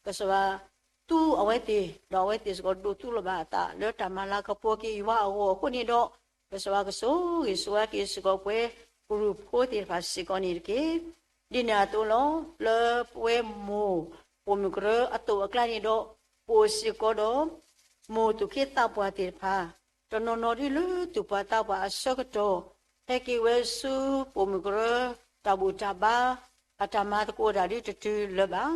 ကစၢ်ယွၤသူအဝဲသ့ၣ် ဒီးအဝဲသ့ၣ်စ့ၢ်ကီးဒိးသူလီၤဘၣ်အသးလၢတၢ်မၤလၤကပီၤက့ၤယွၤအဂီၢ်အဃိန့ၣ်ဒီး ကစၢ်ယွၤကဆိၣ်ဂ့ၤဆိၣ်ဝါက့ၤစ့ၢ်ကီးပဝဲကရူၢ်ဖိသ့ၣ်တဖၣ်စ့ၢ်ကီးန့ၣ်တက့ၢ်. ဒ်န့ၣ်အသိးလီၤ လၢပဝဲမိၢ်ပိာ်မုၣ်ကရၢအသိးအကျါန့ၣ်ဒီး ပအိၣ်စ့ၢ်ကီးဒီး မိၢ်သူၣ်က့သးပှၢ်သ့ၣ်တဖၣ် တနီၤနီၤဒ်လၢသူၣ်ပှၢ်သးပှၢ်အဆၢကတီၢ် ဟဲက့ၤဝဲဆူပိာ်မုၣ်ကရၢ တၢ်ဘူၣ်တၢ်ဘါ အတၢ်မၤသကိးတၢ်ဒ်တတုၤလၢၤဘၣ်.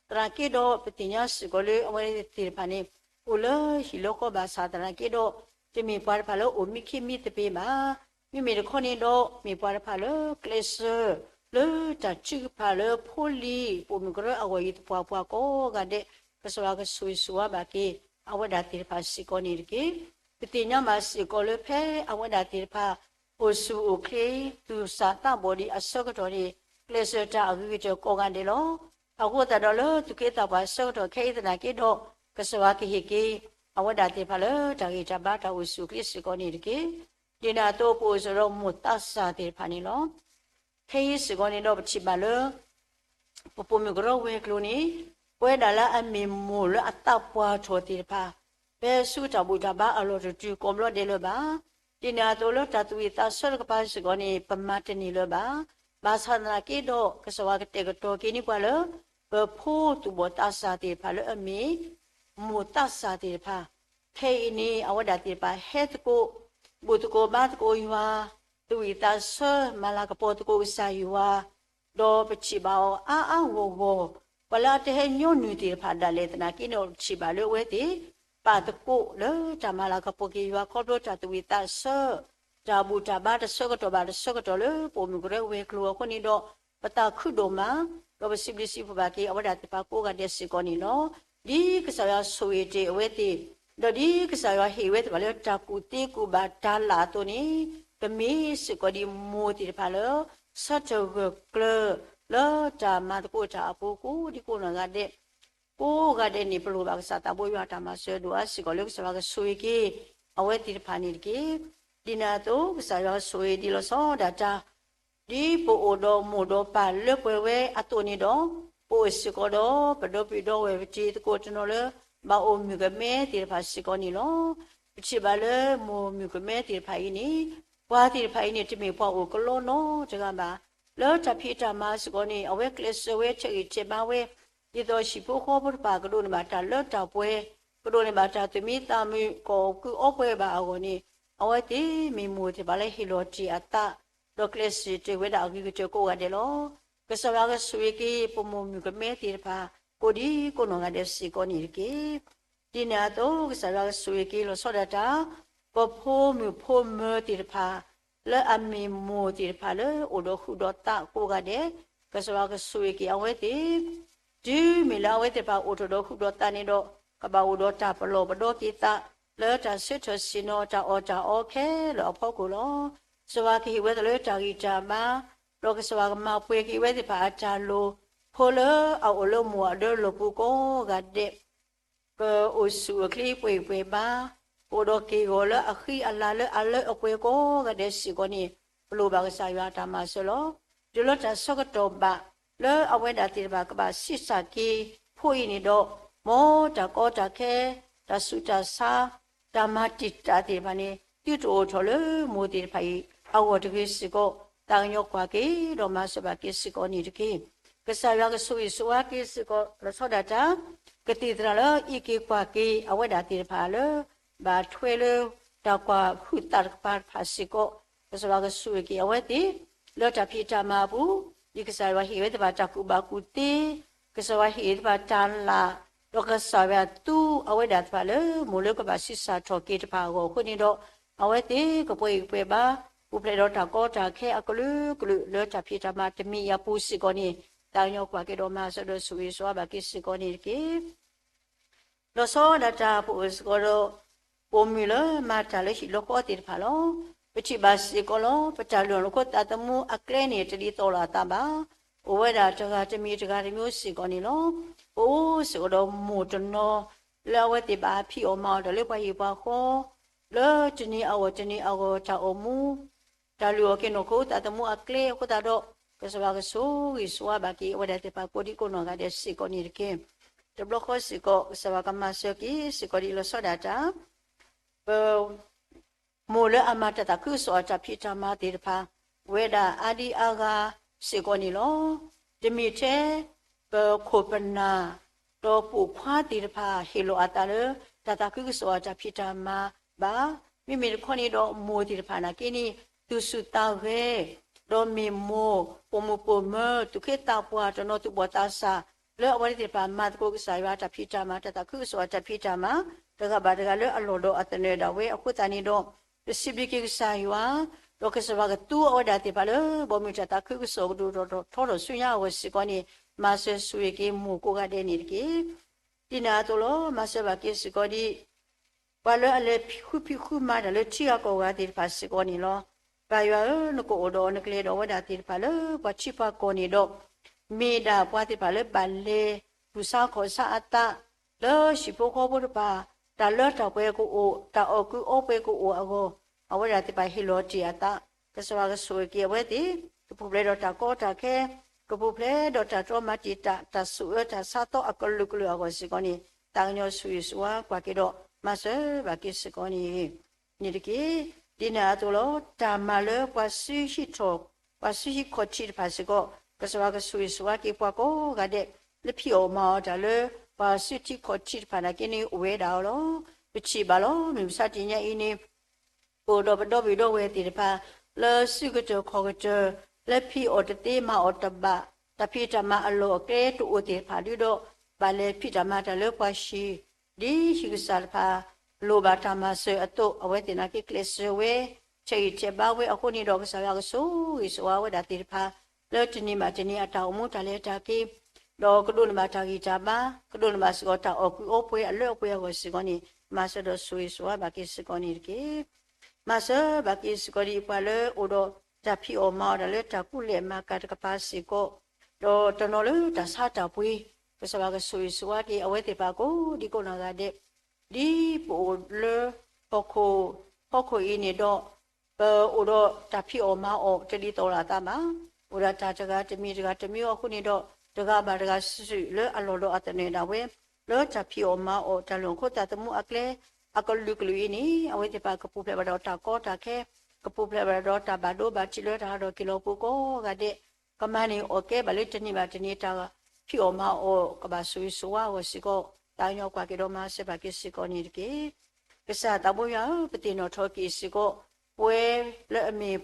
သနာ်က့ဒီး ပသ့ၣ်ညါစ့ၢ်ကီးလၢအဝဲသ့ၣ်တဖၣ်န့ၣ် အိၣ်လၢဟံၣ်လၢဃီဘၣ်ဆၣ်သနာ်က့ဒီး တမ့ၢ်ပှၤတဖၣ်လၢအိၣ်မံခ့မံသပ့ၤဘၣ်. မ့မ့ၢ်တခီန့ၣ်ဒီး မ့ၢ်ပှၤတဖၣ်လၢကျဲးစၢး လၢတၢ်ထုကဖၣ်လၢဖိလံၤ ပိာ်မုၣ်ကရၢအဂီၢ်အံၤသပှၢ်ပှၢ်ကိးဂၤဒဲး ကစၢ်ယွၤကဆိၣ်ဂ့ၤဆိၣ်ဝါဘၣ်က့ၤ အဝဲဒၣ်သ့ၣ်တဖၣ်စ့ၢ်ကီးန့ၣ်တက့ၢ်. ပသ့ၣ်ညါဘၣ်စ့ၢ်ကီးလၢဖဲအဝဲဒၣ်သ့ၣ်တဖၣ် အိၣ်ဆူၣ်အိၣ်ချ့ သူၣ်စၢ်သးဘီၣ်ဒံးအဆၢကတီၢ်န့ၣ် ကျဲးစၢးတၢ်အဂ့ၤကတၢၢ်ကိးဂၤဒဲးလီၤ. အဃိသတးဒီးလၢသူၣ်က့သးပှၢ်အဆၢကတီၢ်ခဲအံၤသနာ်က့ဒီး ကစၢ်ယွၤကဟ့ၣ်က့ၤ အဝဲဒၣ်သ့ၣ်တဖၣ်လၢတၢ်ဂံၢ်တၢ်ဘါတၢ်အိၣ်ဆူၣ်အိၣ်ချ့စ့ၢ်ကီးန့ၣ်တက့ၢ်. ဒ်န့ၣ်အသိးပအိၣ်စ့ၢ်ကီးဒီးမိၢ်သးစၢ်သ့ၣ်တဖၣ်န့ၣ်လီၤ. ခဲအံၤစ့ၢ်ကီးန့ၣ်ဒီးပထံၣ်ဘၣ်လၢ ပပိာ်မုၣ်ကရၢဝဲၤကျိၤန့ၣ် ပဝဲဒၣ်လၢအမ့ၢ်မိၢ်လၢအသးပှၢ်ထီၣ်သ့ၣ်တဖၣ် ဖဲဆူတၢ်ဘူၣ်တၢ်ဘါအလီၢ်တတုၤကိးဘျီဒဲးလၢၤဘၣ်. ဒ်န့ၣ်အသိးလၢတၢ်သူၣ်ဝံၣ်သးဆၢတကပၤစ့ၢ်ကီးန့ၣ် ပမၤတန့ၢ်လၢၤဘၣ်. ဘၣ်ဆၣ်သနာ်က့ဒီး ကစၢ်ယွၤကတဲာ်ကတီၤက့ၤန့ၢ်ပှၤလၢ ပဖိသူၣ်ဘီၣ်သးစၢ်သ့ၣ်တဖၣ်လၢအမ့ၢ် မိၢ်သးစၢ်သ့ၣ်တဖၣ် ခဲအံၤန့ၣ် အဝဲဒၣ်သ့ၣ်တဖၣ်ဟဲသကိး ဘူၣ်သကိးဘါသကိးယွၤ, သူၣ်ဝံၣ်သးဆၢ မၤလၤကပီၤသကိးကစၢ်ယွၤ, ဒီးပထံၣ်ဘၣ်အီၤအါအါဂီၢ်ဂီၢ်, ပှၤလၢအတဟဲညီနုၢ်သ့ၣ်တဖၣ်ဒၣ်လဲာ်သနာ်က့န့ၣ် ပထံၣ်ဘၣ်လၢအဝဲသ့ၣ် ပာ်သကိးလၢတၢ်မၤလၤကပီၤက့ၤယွၤခီဖျိတၢ်သူၣ်ဝံၣ်သးဆၢ, တၢ်ဘူၣ်တၢ်ဘါတဆၢကတီၢ်ဘၣ်တဆၢကတီၢ်လၢပအိၣ်မုၢ်ကရၢဝဲၤကျိၤအဃိန့ၣ်ဒီး ပသးခုဒိၣ်မး, ဒီးပစံးဘျုးစံးဖှိၣ်ဘၣ်က့ၤ အဝဲဒၣ်သ့ၣ်တဖၣ်ကိးဂၤဒဲးစ့ၢ်ကီးန့ၣ်လီၤ. ဒ်ကစၢ်ယွၤဆိၣ်ဂ့ၤတ့ၢ်အဝဲသ့ၣ်, ဒီးဒ်ကစၢ်ယွၤဟ့ၣ်ဝဲသ့ၣ်တဖၣ်လၢတၢ်ကူၣ်သ့ကူၣ်ဘၣ်တၢ်လၢအသိးန့ၣ်, ကမ့ၢ်စ့ၢ်ကီးဒ်မိၢ်သ့ၣ်တဖၣ်လၢ ဆၢထၢၣ်ဂၢၢ်ကျၢၤ လၢတၢ်မၤသကိးတၢ်အပူၤကိးဒံကိးနီၢ်ဂၤဒဲး ကိးဂၤဒဲးန့ၣ် ပလိၣ်ဘၣ်ကစၢ်သးဘိယွၤတၢ်မၤစၢၤဒိၣ်အါစ့ၢ်ကီးလၢကစၢ်ယွၤကဆိၣ်ဂ့ၤက့ၤ အဝဲသ့ၣ်တဖၣ်န့ၣ်တက့ၢ်. ဒ်န့ၣ်အသိး ကစၢ်ယွၤကဆိၣ်ဂ့ၤဒ်လီၤဆီဒၣ်တၢ် ဒ်ပအိၣ်ဒီးမိၢ်ဒီးပၢ်လၢပှဲၤဝဲအသိးန့ၣ်ဒီး, ပအိၣ်စ့ၢ်ကီးဒီးပဒီပုၢ်ဒီဝဲၢ်ပတံၤသကိးတနီၤလၢ ဘၣ်အိၣ်မုၣ်ကမဲသ့ၣ်တဖၣ်စ့ၢ်ကီးန့ၣ်လီၤ. ပထံၣ်ဘၣ်လၢမိၢ်မုၣ်ကမဲသ့ၣ်တဖၣ်အံၤန့ၣ်, ပှၤသ့၁ၣ်တဖၣ်အံၤန့ၣ် တမ့ၢ်ပှၤအိၣ်ကလီနီတဂၤဘၣ်. လၢတၢ်ဖံးတၢ်မၤစ့ၢ်ကီးန့ၣ် အဝဲကျဲးစၢးဝဲ ထဲးဂံၢ်ထဲးဘါဝဲ, ဒ်သိးဟံၣ်ဖိဃီဖိတဖၣ်ကဒိးန့ၢ်ဘၣ်တၢ်လၢတၢ်ပှဲၤ, ကဒိးန့ၢ်ဘၣ်တၢ်သူၣ်မံသးမုာ် ကအီၣ်ကုအီပှဲၤဘၣ်အဂီၢ်န့ၣ်, အဝဲသ့ၣ်မ့ၢ်မိၢ်သ့ၣ်တဖၣ်လၢဟ့ၣ်လီၤတ့ၢ်အသး, ဒီးကျဲးစၢးတ့ၢ်ဝဲဒၣ်အဂ့ၤကတၢၢ်ကိးဂၤဒဲးလီၤ. ကစၢ်ယွၤကဆိၣ်ဂ့ၤက့ၤ ပမိၢ်မုၣ်ကမဲသ့ၣ်တဖၣ် ကိးဒံကိးနီၢ်ဂၤဒဲးစ့ၢ်ကီးန့ၣ်တက့ၢ်. ဒ်န့ၣ်အသိး ကစၢ်ယွၤကဆိၣ်ဂ့ၤက့ၤလီၤဆီဒၣ်တၢ် ပဖိမုၣ်ဖိမၢၤသ့ၣ်တဖၣ် လၢအမ့ၢ်မိၢ်သ့ၣ်တဖၣ်လၢအိၣ်ဒီးဟုၣ်ဒီးသးကိးဂၤဒဲး, ကစၢ်ယွၤကဆိၣ်ဂ့ၤက့ၤအဝဲသ့ၣ်, တုၤမ့ၢ်လၢအဝဲသ့ၣ်တဖၣ်အိၣ်ထီၣ်ဒီးဟုၣ်ဒီးသးန့ၣ်ဒီး, ကဘၣ်အိၣ်ဒီးတၢ်ပလီၢ်ပဒီက့ၤသး လၢတၢ်ဆၢထၢၣ်ဆ့ၣ်နီၤတၢ်အီၣ်တၢ်အီခဲလၢာ်အဖီခိၣ်လီၤ. ကစၢ်ယွၤကဟ့ၣ်ဝဲသ့ၣ်လၢတၢ်ဂံၢ်တၢ်ဘါ, ဒီးကစၢ်ယွၤကမၤပှဲၤက့ၤဝဲသ့ၣ်တဖၣ်အတၢ်လိၤ, ဖိလၢအအိၣ်လၢမိၢ်အဒၢလီၢ်ပူၤကိးဂၤဒဲး ကအိၣ်ဆူၣ်အိၣ်ချ့ပှဲၤပှဲၤဘါ, ကအိၣ်ဒီးက့ၢ်ဂီၤလၢအဃံအလၤလၢအလၢအပှဲၤကိးဂၤဒဲးစ့ၢ်ကီးန့ၣ်, ပလိၣ်ဘၣ်ကစၢ်ယွၤအတၢ်မၤစၢၤလီၤ. တုၤလၢတၢ်ဆၢကတီၢ်ဘၣ်, လၢအဝဲဒၣ်သ့ၣ်တဖၣ်ကဘၣ်ဆံးစၢ်က့ၤဖိအံၤန့ၣ်ဒီး, မ်တၢ်ကီတၢ်ခဲ, တၢ်ဆူးတၢ်ဆါ, တၢ်မၤတံာ်တာ်သ့ၣ်တဖၣ်န့ၣ် သုတအိၣ်ထီၣ်လၢမိၢ်သ့ၣ်တဖၣ်အံၤအဂီၢ်တဂ့ၤစ့ၢ်ကီး, သးကညီၤကွၢ်က့ၤဒီးမၤစၢၤဘၣ်က့ၤစ့ၢ်ကီးန့ၣ်တက့ၢ်. ကစၢ်ယွၤကဆိၣ်ဂ့ၤဆိၣ်ဝါက့ၤစ့ၢ်ကီး လီၤဆီဒၣ်တၢ် ကသံၣ်သရၣ်လၢအံးက့ၤကွၢ်က့ၤအဝဲဒၣ်သ့ၣ်တဖၣ်လၢ ဘၣ်ထွဲလၢတၢ်ကွၢ်ဟုၣ်သးတကပၤတဖၣ်စ့ၢ်ကီး, ကစၢ်ယွၤကဆိၣ်ဂ့ၤက့ၤအဝဲသ့ၣ် လၢတၢ်ဖံးတၢ်မၤအပူၤ, ဒ်ကစၢ်ယွၤဟ့ၣ်ဝဲသ့ၣ်တဖၣ်တၢ်ကူၣ်ဘၣ်ကူၣ်သ့, ကစၢ်ယွၤဟ့ၣ်သ့ၣ်တဖၣ်တၢ်လၢ်, ဒီးကစၢ်ယွၤသူအဝဲဒၣ်သ့ၣ်တဖၣ်လၢမိၢ်လၢကဘၣ်ဆံးစၢ်ထီၣ်က့ၤတဖၣ်အဂီၢ်အဃိန့ၣ်ဒီး, အဝဲသ့ၣ်ကပှဲၤဂံၢ်ပှဲၤဘါ, ပူၤဖျဲးဒီးတၢ်ကီတၢ်ခဲအကလုာ်ကလုာ်လၢတၢ်ဖံးတၢ်မၤတမံၤအံၤအပူၤစ့ၢ်ကီးန့ၣ်, သးကညီၤကွၢ်က့ၤဒီးမၤစၢၤဒီးဆိၣ်ဂ့ၤဆိၣ်ဝါဘၣ်က့ၤစ့ၢ်ကီးန့ၣ်တက့ၢ်. လီၤဆီဒၣ်တၢ်ပအိၣ်စ့ၢ်ကီးဒီး ပိာ်မုၣ်လၢမၤတၢ်လၢဟံၣ်လၢဃီသ့ၣ်တဖၣ်လီၤ. ပထံၣ်ဘၣ်စ့ၢ်ကီးလီၤ. ပတၢ်လုၢ်အီၣ်လၢခိသးသမူအကျဲန့ၣ် တဒ်သိးလိာ်အသးဘၣ်. အိၣ်ဝဲဒၣ်တဂၤတမံၤတဂၤတမံၤစ့ၢ်ကီးန့ၣ်လီၤ. ပအိၣ်စ့ၢ်ကီးဒီးမိၢ်တနီၤ လၢအဝဲသ့ၣ်ဘၣ်ဖံးအီၣ်မၤအီၣ်တၢ်လၢပှၤဟံၣ်ပှၤဃီ လၢတနံၤအဂီၢ်တနံၤအဂီၢ်တၢ်အိၣ်မူ တၢ်လုၢ်အီၣ်က့ၤနီၢ်ခိသးသမူအကျဲအဃိသတးဒီး, ကစၢ်ယွၤကဆိၣ်ဂ့ၤဆိၣ်ဝါဘၣ်က့ၤအဝဲဒၣ်သ့ၣ်တဖၣ်ကိးဒံကိးနီၢ်ဂၤဒဲးစ့ၢ်ကီးန့ၣ်တက့ၢ်. တဘျီဃီစ့ၢ်ကီး ကစၢ်ယွၤကမၤစၢၤက့ၤစ့ၢ်ကီးဒ်လီၤဆီဒၣ်တၢ် ပ မိၢ်လၢအမၤတၢ်သးခုကစီၣ်အတၢ်ဖံးတၢ်မၤသ့ၣ်တဖၣ် အိၣ်ဝဲဒၣ်အါဒံအါဂၤစ့ၢ်ကီးန့ၣ်လီၤ. တမ့ၢ်ထဲ ပခိၣ်ပနၢ် ဒီးပိာ်ခွါသ့ၣ်တဖၣ်ဟ့ၣ်လီၤအသးလၢ တၢ်သးခုကစီၣ်အတၢ်ဖံးတၢ်မၤဘၣ်. မ့မ့ၢ်တခီန့ၣ်ဒီး မိၢ်သ့ၣ်တဖၣ်နာ်က့န့ၣ် သူၣ်ဆူၣ်သးဂဲၤ, ဒီးမ့ၢ်မိၢ်ပိာ်မုၣ်ပိာ်မၢၤ သူၣ်က့သးပှၢ် တနီၤသူၣ်ဘီၣ်သးစၢ် လၢအဝဲသ့ၣ်တဖၣ်မၤသကိးကစၢ်ယွၤတၢ်ဖံးတၢ်မၤ တၢ်သးခုကစီၣ်အတၢ်ဖံးတၢ်မၤ တဂၤဘၣ်တဂၤလၢအလီၢ်ဒီးအသနၢၣ်ဒၣ်ဝဲအဃိသတးန့ၣ်ဒီး, ပစံးဘျုးက့ၤကစၢ်ယွၤ, ဒီးကစၢ်ယွၤကသူအဝဲဒၣ်သ့ၣ်တဖၣ်လၢ ဘီမုၢ်တၢ်သးခုကစီၣ်ကဒိၣ်ထီၣ်ထီထီၣ်ဆူညါအဂီၢ်စ့ၢ်ကီးန့ၣ်, မၤစၢၤဆိၣ်ဂ့ၤက့ၤမိၢ်ကိးဂၤဒဲးန့ၣ်တက့ၢ်. ဒ်န့ၣ်အသိးလီၤ. မၤစၢၤဘၣ်က့ၤစ့ၢ်ကီးဒ် ပှၤလၢအလဲၤဖံးဃုဖံးဃုမၤတၢ်လၢထံဂၤကီၢ်ဂၤသ့ၣ်တဖၣ်စ့ၢ်ကီးန့ၣ်လီၤ. ပၢ်ယွၤဧၢ, နကအိၣ်ဒီးနကလဲၤဒီးဝဲဒၣ်သ့ၣ်တဖၣ်လၢပှၤထံပှၤကီၢ်န့ၣ်ဒီး, မ့ၢ်ဒၣ်ပှၤသ့ၣ်တဖၣ်လၢဘၣ်လဲၤသူၣ်ဆါခီၣ်ဆါအသး လၢဟံၣ်ဖိဃီဖိတဖၣ် တၢ်လၢတၢ်ပှဲၤကအိၣ်, တၢ်အီၣ်ကုအီပှဲၤကအိၣ်အဂီၢ်, အဝဲဒၣ်သ့ၣ်တဖၣ်ဟ့ၣ်လီၤတ့ၢ်အသး, ကစၢ်ယွၤကဆိၣ်ဂ့ၤက့ၤအဝဲသ့ၣ်, ကပူၤဖျဲးဒီးတၢ်ကီတၢ်ခဲ, ကပူၤဖျဲးဒီးတၢ်တြီမၤတံာ်တာ် တၢ်ဆိၣ်အၢတၢ်ဆါသီအကလုာ်ကလုာ်အဂီၢ်စ့ၢ်ကီးန့ၣ်, သးကညီၤဆိၣ်ဂ့ၤဆိၣ်ဝါကွၢ်က့ၤဒီး မၤစၢၤဘၣ်က့ၤစ့ၢ်ကီးန့ၣ် န့ၣ်တက့ၢ်. ဒ်န့ၣ်အသိးလီၤ. တၢ်မၤလၢပှၤစုဟံးထီၣ်, ပှၤစုဟံးခီၣ်ထံးတဖၣ်စ့ၢ်ကီး, ကစၢ်ယွၤကဆိၣ်ဂ့ၤဆိၣ်ဝါက့ၤပှၤကိးဂၤဒဲး လၢဖံးအီၣ်မၤအီၣ်တၢ်လၢ ပှၤစုထံခီၣ်ထံးတဖၣ်နာ်က့န့ၣ် အိၣ်ဝဲဒၣ်အီၤလီၤ. ပထံၣ်ဘၣ်လီၤ. မုၢ်မဆါတနံၤအံၤန့ၣ် ပအိၣ်ဒီးပဒီပုၢ်ဝဲၢ်သ့ၣ်တဖၣ် လၢစုကတၢၢ်ခီၣ်ကတၢၢ် လၢဖံးအီၣ်တသ့မၤအီၣ်တဘၣ်, တၢ်ဖံးတၢ်မၤအလီၢ်အကျဲတအိၣ်သ့ၣ်တဖၣ်ဒုဒီး ဘၣ်လဲၤဖံးတၢ်မၤတၢ်လၢပှၤဟံၣ်, ဒ်ဟံၣ်ကစၢ်တဖၣ် လိၣ်ဘၣ်တၢ်မၤစၢၤအသိး အဝဲသ့ၣ်နာ်က့ကျဲးစၢးဝဲ ထဲးဂံၢ်ထဲးဘါဝဲအဃိန့ၣ်ဒီး ကစၢ်ယွၤကဆိၣ်ဂ့ၤဆိၣ်ဝါဝဲဒၣ်သ့ၣ်တဖၣ် လၢတနံၤဘၣ်တနံၤအတၢ်အိၣ်မူတၢ်လဲၤတၢ်က့ၤ ဒီးကဒိးန့ၢ်ဘၣ်တၢ်ဂံၢ်တၢ်ဘါ, ကဒိးန့ၢ်ဘၣ်စ့ၢ်ကီးတၢ်အီၣ်ကုအီပှဲၤအလၢအပှဲၤအဂီၢ်စ့ၢ်ကီးန့ၣ်, မၤစၢၤဒီးဆိၣ်ဂ့ၤဆိၣ်ဝါဘၣ်က့ၤစ့ၢ်ကီးန့ၣ်တက့ၢ်. မၤစၢၤဘၣ်က့ၤစ့ၢ်ကီးဒ်ပှၤလၢအိၣ်ဒီးတၢ်ဖံးအီၣ်မၤအီၣ်တၢ်လၢတၢ်ကူၣ်လဲၤမၤကၤတကပၤစ့ၢ်ကီး, ဒီးတနီၤလၢတၢ်ဆါတၢ်ပှ့ၤ, ကစၢ်ယွၤကဆိၣ်ဂ့ၤဆိၣ်ဝါက့ၤအဝဲသ့ၣ်တဖၣ်ကိးဒံကိးနီၢ်ဂၤဒဲး, ဒ်ပအိၣ်လၢဟီၣ်ခိၣ်, ဟီၣ်ခိၣ်အံၤန့ၣ်ဒီး ပအိၣ်ဒီးတၢ်ဖံးအီၣ်မၤအီၣ်တဒ်သိးလိာ်အသးဘၣ်. အိၣ်ဒီးတၢ်တဂၤတမံၤတဂၤတမံၤအဃိန့ၣ်ဒီး တဂၤဘၣ်တဂၤစုာ်လၢအလီၢ်ဒီးအသနၢၣ်ဒၣ်ဝဲ လၢတၢ်ဖံးအီၣ်မၤအီၣ်တၢ်လုၢ်အီၣ်ခိသးသမူအကျဲ အကလုာ်ကလုာ်အံၤန့ၣ် အဝဲသ့ၣ်တဖၣ်ကပူၤဖျဲးဘၣ်ဒီးတၢ်ကီတၢ်ခဲ, ကပူၤဖျဲးဘၣ်ဒီးတၢ်ဘၣ်ဒိဘၣ်ထံးလၢတၢ်ဟးထီၣ်က့ၤလီၤပူၤကိးဂၤဒဲး, ကမၤန့ၢ်အီၣ်ကဲဘၣ်လၢတနံၤဘၣ်တနံၤတၢ်ဖံးအီၣ်မၤအီၣ်ကဘၣ်ဆိၣ်ဂ့ၤဆိၣ်ဝါအဂီၢ်စ့ၢ်ကီး, သးကညီၤကွၢ်က့ၤဒီးမၤစၢၤဘၣ်က့ၤစ့ၢ်ကီးန့ၣ်တက့ၢ်. ကစၢ်သးဘိယွၤဧၢ, ပသ့ၣ်နီၣ်ထီၣ်က့ၤစ့ၢ်ကီး ပဝဲလၢအမ့ၢ်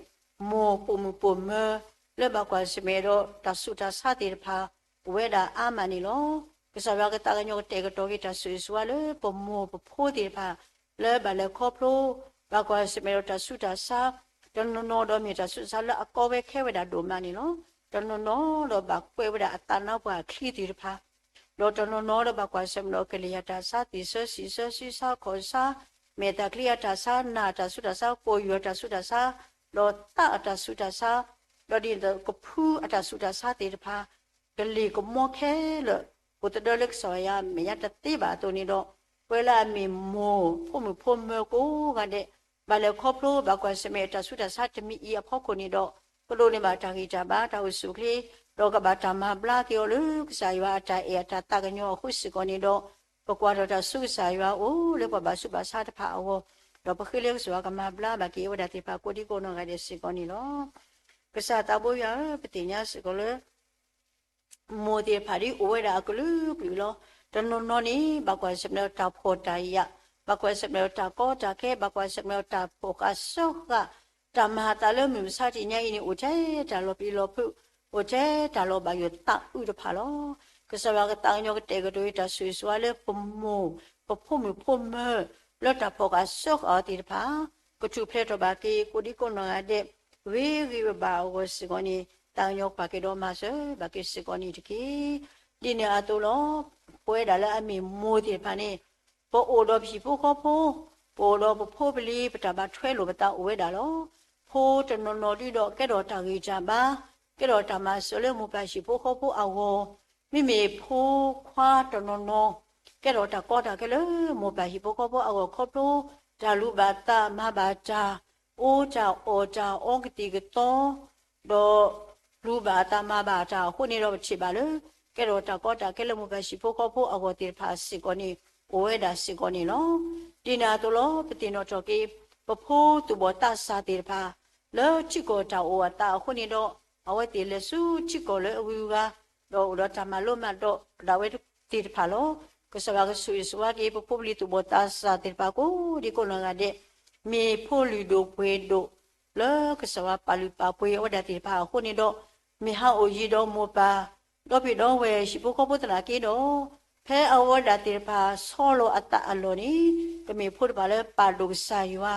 မိၢ်ပိာ်မုၣ်ပိာ်မၢၤ လၢဘၣ်ကွၢ်ဆၢၣ်မဲာ်ဒီးတၢ်ဆူးတၢ်ဆါသ့ၣ်တဖၣ် အိၣ်ဝဲဒၣ်အါမးန့ၣ်လီၤ. ကစၢ်ယွၤကသးကညီၤကတဲာ်ကတီၤက့ၤတၢ်ဆိၣ်ဂ့ၤဆိၣ်ဝါလၢပမိၢ်ပဖိသ့ၣ်တဖၣ် လၢဘၣ်လဲၤခီဖျိ ဘၣ်ကွၢ်ဆၢၣ်မဲာ်ဒီးတၢ်ဆူးတၢ်ဆါ, တနီၤနီၤဒီးမ့ၢ်တၢ်ဆူးတၢ်ဆါလၢအကီဝဲခဲဝဲဒၣ်ဒိၣ်မးန့ၣ်လီၤ. တနီၤနီၤဒီးဘၣ်ကွဲးဝဲဒၣ်အသးနါပှၢ်အချံသ့ၣ်တဖၣ် ဒီးတနီၤနီၤဒီးဘၣ်ကွၢ်ဆၢၣ်မဲာ်ဒီးကလံၤအတၢ်ဆါ, သံၣ်ဆၢစံၣ်ဆၢ ဆံဆါခီၣ်ဆါ, မဲာ်သးချံအတၢ်ဆါ, နၢ်အတၢ်ဆူးတၢ်ဆါ, ကိာ်ယူၢ်အတၢ်ဆူးတၢ်ဆါ, ဒီးသးအတၢ်ဆူးတၢ်ဆါ, ဒီးဒ်သိးကဖုအတၢ်ဆူးတၢ်ဆါသ့ၣ်တဖၣ် ကလံၤကမီခဲလၢာ် အိၣ်သဒၢလၢကစၢ်ယွၤအမဲာ်ညါတသ့ဘၣ်အသိးန့ၣ်ဒီး, ပဝဲလၢအမ့ၢ်မိၢ်ဖိမုၣ်ဖိမၢၤကိးဂၤဒဲး ဘၣ်လဲၤခီဖျိဘၣ်ကွၢ်ဆၢၣ်မဲာ်အတၢ်ဆူးတၢ်ဆါတမံၤအံၤအဖီခိၣ်န့ၣ်ဒီး, ကဒိးန့ၢ်ဘၣ်တၢ်ဂံၢ်တၢ်ဘါ တၢ်အိၣ်ဆူၣ်အိၣ်ချ့ ဒီးကဘၣ်တၢ်မၤဘျါက့ၤအီၤလၢကစၢ်ယွၤအတၢ်အဲၣ်အတၢ်သးကညီၤအဃိစ့ၢ်ကီးန့ၣ်ဒီး, ပကွၢ်ထီၣ်တၢ်ဆူကစၢ်ယွၤအအိၣ်လၢပှၤဘၣ်ဆူးဘၣ်ဆါတဖၣ်အဂီၢ်, ဒီးပဃ့လၢကစၢ်ယွၤကမၤဘျါဘၣ်က့ၤဝဲဒၣ်သ့ၣ်တဖၣ်ကိးဒံကိးနီၢ်ဂၤဒဲးစ့ၢ်ကီးန့ၣ်လီၤ. ကစၢ်သးဘိယွၤဧၢ, ပသ့ၣ်ညါစ့ၢ်ကီးလၢ မိၢ်သ့ၣ်တဖၣ်ဒ်အိၣ်ဝဲဒၣ်အကလုာ်ကလုာ်လီၤ. တနီၤနီၤန့ၣ် ဘၣ်ကွၢ်ဆၢၣ်မဲာ်ဒီးတၢ်ဖှီၣ်တၢ်ယာ်, ဘၣ်ကွၢ်ဆၢၣ်မဲာ်ဒီးတၢ်ကီတၢ်ခဲ, ဘၣ်ကွၢ်ဆၢၣ်မဲာ်ဒီးတၢ်ဖှီၣ်ဃာ်စၢဃာ်, တၢ်မၤအသးလၢမုၢ်မဆါတနံၤညါအံၤန့ၣ် အိၣ်ထဲတၢ်လီၤပျံၤလီၤဖုး, အိၣ်ထဲတၢ်လီၤဘၣ်ယိၣ်သးအုးတဖၣ်လီၤ. ကစၢ်ယွၤကသးကညီၤကတဲာ်ကတီၤအံၤတၢ်ဆိၣ်ဂ့ၤဆိၣ်ဝါလၢပမိၢ်, ပဖိမုၣ်ဖိမၢၤ, လၢတၢ်ဖှီၣ်ဃာ်စၢဃာ်အီၤသ့ၣ်တဖၣ် ကထူၣ်ဖျဲးထီၣ်ဘၣ်က့ၤကိးဒံကိးနီၢ်ဂၤဒဲး, ဂ့ၤဂ့ၤဘၣ်ဘၣ်အဂီၢ်စ့ၢ်ကီးန့ၣ် သးကညီၤကွၢ်က့ၤဒီးမၤစၢၤဘၣ်က့ၤစ့ၢ်ကီးန့ၣ်တက့ၢ်. ဒ်န့ၣ်အသိးလီၤ. ပဝဲဒၣ်လၢအမ့ၢ်မိၢ်သ့ၣ်တဖၣ်န့ၣ်, ပအိၣ်ဒီးပဟံၣ်ဖိဃီဖိ, ပအိၣ်ဒီးပဖိပလံၤ ပတၢ်ဘၣ်ထွဲလိာ်ပသးအိၣ်ဝဲဒၣ်လီၤ. ဖိတနီၤနီၤဒုဒီးကဲထီၣ်တၢ်ဂံၢ်တၢ်ဘါ, ကဲထီၣ်တၢ်မၤစၢၤလၢမိၢ်ပၢ်ဟံၣ်ဖိဃီဖိအဂီၢ်, မ့မ့ၢ်ဖိခွါတနီၤနီၤ ကဲထီၣ်တၢ်ကီတၢ်ခဲလၢမိၢ်ပၢ်ဟံၣ်ဖိဃီဖိအဂီၢ်ခီဖျိ တၢ်လူၤဘၣ်သးမၤဘၣ်တၢ်, အိၣ်တၢ်အီၣ်တၢ်အီကသံၣ်ကသီ, ဒီးလူၤဘၣ်အသးမၤဘၣ်တၢ်အဃိန့ၣ်ဒီး ပထံၣ်ဘၣ်လၢ ကဲထီၣ်တၢ်ကီတၢ်ခဲလၢမိၢ်ပၢ်ဟံၣ်ဖိဃီဖိအဂီၢ်သ့ၣ်တဖၣ်စ့ၢ်ကီးန့ၣ် အိၣ်ဝဲဒၣ်စ့ၢ်ကီးန့ၣ်လီၤ. ဒ်န့ၣ်အသိးလီၤ. ပသ့ၣ်နီၣ်ထီၣ်က့ၤ ပဖိသူၣ်ဘီၣ်သးစၢ်သ့ၣ်တဖၣ် လၢထံကီၢ်တၢ်အိၣ်အသးအဃိန့ၣ်ဒီး အဝဲသ့ၣ်လဲၤဆူထံကီၢ်လၢအဂုၤအဂၤ, ဒီးအိၣ်ဒီးတၢ်မၤလိမၤဒိးဒၣ်ဝဲသ့ၣ်တဖၣ်လီၤ. ကစၢ်ယွၤကဆိၣ်ဂ့ၤဆိၣ်ဝါက့ၤ ပဖိပလံၤသူၣ်ဘီၣ်သးစၢ်သ့ၣ်တဖၣ်ကိးဒံကိးနီၢ်ဂၤဒဲး, မ့ၢ်ဖိလုၢ်ဒိၣ်ပှ့ၤဒိၣ် လၢကစၢ်ယွၤပာ်လုၢ်ပာ်ပှ့ၤအဝဲဒၣ်သ့ၣ်တဖၣ်အဃိန့ၣ်ဒီး, မ့ၢ်ဟးအိၣ်ယံၤဒီးမိၢ်ပၢ် ဒီပုၢ်ဒီဝဲၢ်ဟံၣ်ဖိဃီဖိသနာ်က့ဒီး, ဖဲအဝဲဒၣ်သ့ၣ်တဖၣ်ဆီလီၤအသးအလီၢ်န့ၣ်, ကမ့ၢ်ဖိတဖၣ်လၢပာ်ဒိၣ်ကစၢ်ယွၤ,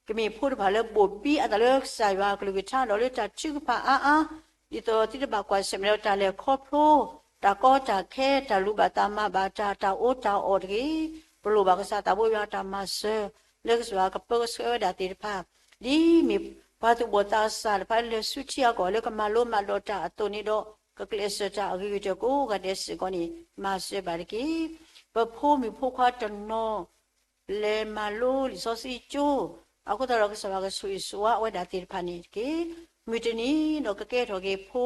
ကမ့ၢ်ဖိတဖၣ်လၢဘိၣ်ဘံအသးလၢကစၢ်ယွၤအကလုၢ်ကထါဒီးလၢတၢ်ထုကဖၣ်အါအါ, ဒ်သိးသုတဘၣ်ကွၢ်ဆၢၣ်မဲာ်ဒီးတၢ်လဲၤခီဖျိ တၢ်ကီတၢ်ခဲ, တၢ်လူၤဘၣ်သးမၤဘၣ်တၢ်, တၢ်အိၣ်တၢ်အီၣ်တဂ့ၤ, ပလိၣ်ဘၣ်ကစၢ်သးဘိယွၤတၢ်မၤစၢၤ လၢကစၢ်ယွၤကပၢကဆှဲဝဲဒၣ်သ့ၣ်တဖၣ်, ဒ်မ့ၢ်ပှၤသူၣ်ဘီၣ်သးစၢ်တဖၣ်လဲၤဆူထံအကီၢ်လၢကမၤလိမၤဒိးတၢ်အသိးန့ၣ်ဒီး, ကကျဲးစၢးတၢ်အဂ့ၤကတၢၢ်ကိးဂၤဒဲးစ့ၢ်ကီးန့ၣ် မၤစၢၤဘၣ်တက့ၢ်. ပဖိမုၣ်ဖိခွါတနီၤ လဲၤမၤလိလံာ်စီဆှံကၠိ, အဃိသတးဒီးကစၢ်ယွၤကဆိၣ်ဂ့ၤဆိၣ်ဝါအဝဲဒၣ်သ့ၣ်တဖၣ်န့ၣ်တက့ၢ်. မုၢ်တနံၤဒီးကကဲထီၣ်က့ၤဖိ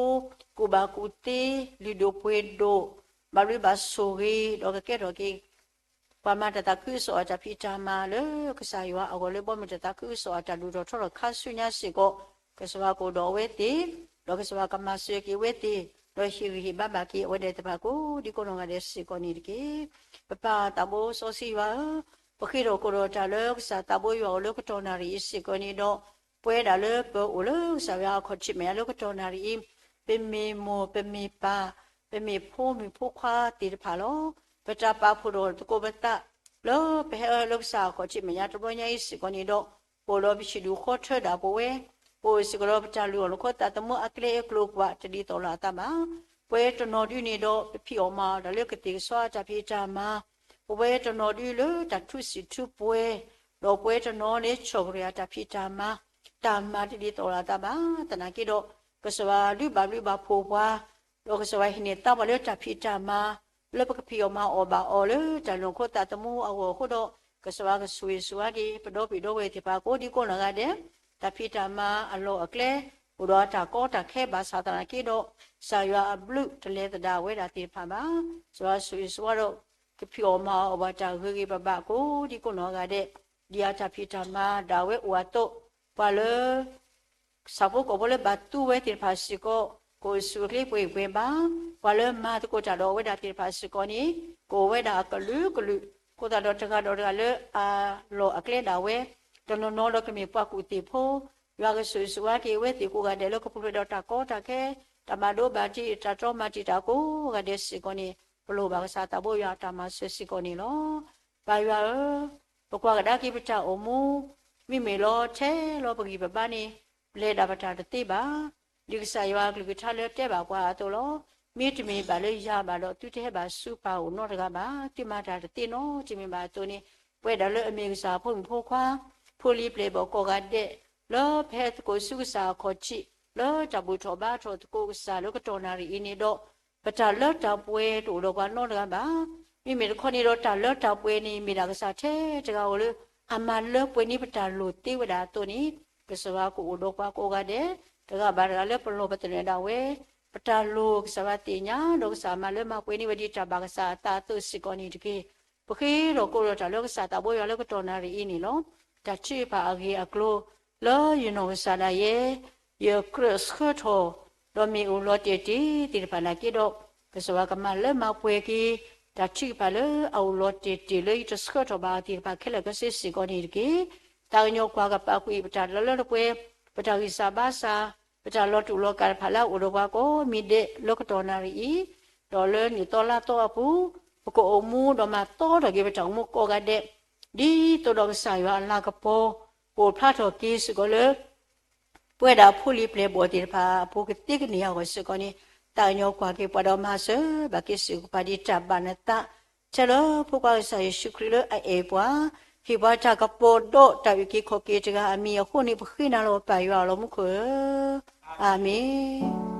ကူၣ်ဘၣ်ကူၣ်သ့, လုၢ်ဒိၣ်ပှ့ၤဒိၣ်, ဘၣ်ဘျုးဘၣ်ဆိၣ်ဂ့ၤ, ဒီးကကဲထီၣ်က့ၤ ပှၤမၤတၢ်သးခုကစီၣ်အတၢ်ဖံးတၢ်မၤလၢကစၢ်ယွၤအဂီၢ်လၢ ဘီမုၢ်တၢ်သးခုကစီၣ်အတၢ်ဒိၣ်ထီၣ်ထီထီၣ်ခါဆူညါစ့ၢ်ကီး, ကစၢ်ယွၤကအိၣ်ဒီးအဝဲသ့ၣ်, ဒီးကစၢ်ယွၤကမၤစၢၤက့ၤအဝဲသ့ၣ်, ဒီးဟ့ၣ်ဂံၢ်ဟ့ၣ်ဘါဘၣ်က့ၤအဝဲဒၣ်သ့ၣ်တဖၣ်ကိးဒံကိးနီၢ်ဂၤဒဲးစ့ၢ်ကီးန့ၣ်တက့ၢ်. ပပၢ်သးဘိစီဆှံယွၤဧၢ, ပဃ့ထီၣ်ကိးထီၣ်တၢ်လၢကစၢ်သးဘိယွၤအအိၣ်လၢကတီၢ်နၣ်ရံၣ်အံၤစ့ၢ်ကီးန့ၣ်ဒီး, ပဝဲဒၣ်လၢပအိၣ်လၢကစၢ်ယွၤအခီၣ်ထံးမဲာ်ညါလၢကတီၢ်နၣ်ရံၣ်အံၤ, ပမ့ၢ်မိၢ်ပမ့ၢ်ပၢ်, ပမ့ၢ်ဖိမုၣ်ဖိခွါသ့ၣ်တဖၣ်လီၤ. ပတၢ်ပာ်ဖှိၣ်ထီၣ်သကိးပသး လၢပဟဲအၢလၢကစၢ်အခီၣ်ထံးမဲာ်ညါတဘျီညါအံၤစ့ၢ်ကီးန့ၣ်ဒီး, ပအိၣ်ဒီးပဟံၣ်ဒူၣ်ဃီထၢဒၣ်ပဝဲ, ပအိၣ်စ့ၢ်ကီးဒီးပတၢ်လုၢ်အီၣ်လၢခီသးသမူအကျဲအကျိၤကွာ်တဒ်သိးလိာ်အသးဘၣ်. ပဝဲတနီၤဒုန့ၣ်ဒီး ပဖံးအီၣ်မၤအီၣ်တၢ်လၢကသ့ၣ်ကဆီအတၢ်ဖံးတၢ်မၤ, ပဝဲတနီၤဒုလၢတၢ်ထူစံာ်ထူပှဲၤ, ဒီးပဝဲတနီၤလၢဆီၣ်ကရံၣ်အတၢ်ဖံးတၢ်မၤ, တၢ်မၤတဒ်သိးလိာ်အသးဘၣ်. သနာ်က့ဒီး, ကစၢ်ယွၤဒုးဘၣ်ဘျုးဘၣ်ဖှိၣ်ပှၤ, ဒီးကစၢ်ယွၤဟ့ၣ်န့ၢ်သါပှၤလၢတၢ်ဖံးတၢ်မၤ, လၢပကဖံးအီၣ်မၤအီၣ်ဘၣ်အီၤလၢတၢ်လုၢ်အီၣ်လၢခီသးသမူအဂီၢ်အဃိဒီး, ကစၢ်ယွၤကဆိၣ်ဂ့ၤဆိၣ်ဝါက့ၤပဒီပုၢ်ဒီဝဲၢ်သ့ၣ်တဖၣ်ကိးဒံကိးနီၢ်ဂၤဒဲး, တၢ်ဖံးတၢ်မၤအလီၢ်အကျဲ, အိၣ်ဒီးအတၢ်ကီတၢ်ခဲဘၣ်ဆၣ်သနာ်က့ဒီး, ကစၢ်ယွၤအဘျုးတလဲၤသဒၣ်ဝဲဒၣ်သ့ၣ်တဖၣ်ဘၣ်. ကစၢ်ယွၤဆိၣ်ဂ့ၤဆိၣ်ဝါဒီး, ကဖံးအီၣ်မၤအီၣ်ဘၣ်တၢ်ဂ့ၤဂ့ၤဘၣ်ဘၣ်ကိးဒံကိးနီၢ်ဂၤဒဲး, ဒ်အတၢ်ဖံးတၢ်မၤဒၣ်ဝဲအိၣ်အသိး, ပှၤလၢ ဆၣ်ဖိကီၢ်ဖိလၢဘၣ်သူဝဲသ့ၣ်တဖၣ်စ့ၢ်ကီး, ကအိၣ်ဆူၣ်အိၣ်ချ့ပှဲၤပှဲၤဘၣ်. ပှၤလၢမၤသကိးတၢ်ဒီးအဝဲဒၣ်သ့ၣ်တဖၣ်စ့ၢ်ကီးန့ၣ်, ကအိၣ်ဝဲဒၣ်အကလုာ်ကလုာ်, အဃိသတးဒီးတဂၤဒီးတဂၤလၢအလီၢ်အကျဲဒၣ်ဝဲ, တနီၤနီၤဒီးကမ့ၢ်ပှၤကူၣ်သ့ၣ်ဖိ, ယွၤကဆိၣ်ဂ့ၤဆိၣ်ဝါက့ၤအဝဲသ့ၣ်ကိးဂၤဒဲးလၢကပူၤဖျဲးဒီးတၢ်ကီတၢ်ခဲ, တၢ်မၤဒိဘၣ်တံၢ်, တၢ်တြီမၤတံာ်တာ်ကိးဂၤဒဲးစ့ၢ်ကီးန့ၣ်, ပလိၣ်ဘၣ်ကစၢ်သးဘိယွၤအတၢ်မၤစၢၤစ့ၢ်ကီးန့ၣ်လီၤ. ပၢ်ယွၤဧၢ, ပကွၢ်ကဒါက့ၤပတၢ်အိၣ်မူ, မ့မ့ၢ်လီၤထဲလီၤပဂံၢ်ပဘါန့ၣ်, လဲၤဒၣ်ပတၢ်တသ့ဘၣ်. ဒ်ကစၢ်ယွၤအကလုၢ်ကထါလၢတဲဘၣ်ပှၤအသိးလီၤ. မ့တမ့ၢ်ဘၣ်လၢယၤဘၣ်ဒီး သုတဟဲဘၣ်ဆူပၢ်အအိၣ်နီတဂၤဘၣ်. သုမၤတၢ်တသ့နီတမံၤဘၣ်အသိးန့ၣ်, ပဝဲဒၣ်လၢအမ့ၢ်ကစၢ်ဖိမုၣ်ဖိခွါ, ဖိလံၤပျဲၢ်ဘီၣ်ကိးဂၤဒဲး, လၢပဟဲသကိးဆူကစၢ်အခီၣ်ထံး, လၢတၢ်ဘူၣ်ထီၣ်ဘါထီၣ်သကိးကစၢ်လၢကတီၢ်နၣ်ရံၣ်အံၤန့ၣ်ဒီး, ပတၢ်လၢတၢ်ပှဲၤတအိၣ်ဒီးပှၤနီတဂၤဘၣ်. မ့မ့ၢ်တခီန့ၣ်ဒီးတၢ်လၢတၢ်ပှဲၤန့ၣ် မ့ၢ်ဒၣ်ကစၢ်ထဲတဂၤဧိၤလၢ အမၤလၢပှဲၤန့ၢ်ပတၢ်လိၣ်သ့ဝဲဒၣ်အသိးန့ၣ်, ကစၢ်ယွၤကအိၣ်ဒီးပှၤကိးဂၤဒဲး, တဂၤဘၣ်တဂၤလၢပလီၢ်ပသနၢၣ်ဒၣ်ဝဲ, ပတၢ်လိၣ်ကစၢ်ယွၤသ့ၣ်ညါ ဒီးကစၢ်မၤလၢမၤပှဲၤန့ၢ်ဝဲဒ်တၢ်ဘၣ်ကစၢ်အသးအသိးစ့ၢ်ကီးန့ၣ်တက့ၢ်. ပဃ့ဒီးကိးလီၤတၢ်လၢကစၢ်သးဘိယွၤလၢကတီၢ်နၣ်ရံၣ်အံၤန့ၣ်လီၤ. တၢ်ထုကဖၣ်အဂ့ၢ်အကျိၤ လၢယနီၢ်ကစၢ်ဒၣ်ယဲ ယကြၢးဆှၢထီၣ် ဒီးမ့ၢ်အိၣ်လီၤတဲာ်တ့ၢ်သ့ၣ်တဖၣ်နာ်က့ဒီး ကစၢ်ယွၤကမၤလၢမၤပှဲၤက့ၤ တၢ်ထုကဖၣ်လၢအအိၣ်လီၤတဲာ်တ့ၢ်လၢယတဆှၢထီၣ်ဘၣ်အီၤသ့ၣ်တဖၣ်ခဲလၢာ်ခဲဆ့စ့ၢ်ကီးန့ၣ်တက့ၢ်. သးကညီၤကွၢ်ကပာ်ကွံာ်ပတၢ်လၢလၢတပှဲၤ ပတၢ်ဂံၢ်စၢ်ဘါစၢ် ပတၢ်လီၤတူာ်လီၤကာ်တဖၣ်လၢအအိၣ်ဒီးပှၤကိးမံၤဒဲးလၢကတီၢ်နၣ်ရံၣ်အံၤ, ဒီးလၢနံၣ်သီလါသီအပူၤ ပကအိၣ်မူဒီးမၤသီထီၣ်က့ၤပတၢ်အိၣ်မူကိးဂၤဒဲး ဒ်သိးဒီးကစၢ်ယွၤအလၤကပီၤ ကအိၣ်ဖျါထီၣ်က့ၤစ့ၢ်ကီးလၢ ပဝဲဒၣ်ဖိလံၤပျဲၢ်ဘီၣ်သ့ၣ်တဖၣ်အပူၤကသ့ကန့ၢ်အဂီၢ်စ့ၢ်ကီးန့ၣ်, သးကညီၤကွၢ်က့ၤပှၤဒီးမၤစၢၤဘၣ်က့ၤစ့ၢ်ကီးပှၤဒ်တၢ်ဘၣ်နသး, ထဲလၢဖိခွါကစၢ်ယ့ၣ်ၡူးခရံာ်လၢအအဲၣ်ပှၤ, ဟ့ၣ်ပှၤတၢ်ကပီၤဒီးတၢ်အုၣ်က့ၤခီၣ်က့ၤတဂၤအမံၤအဃိန့ၣ် ပဃ့နၤလီၤပၢ်ယွၤအလီၢ်မူခိၣ်ဧၢ, အၤမ့ၣ်.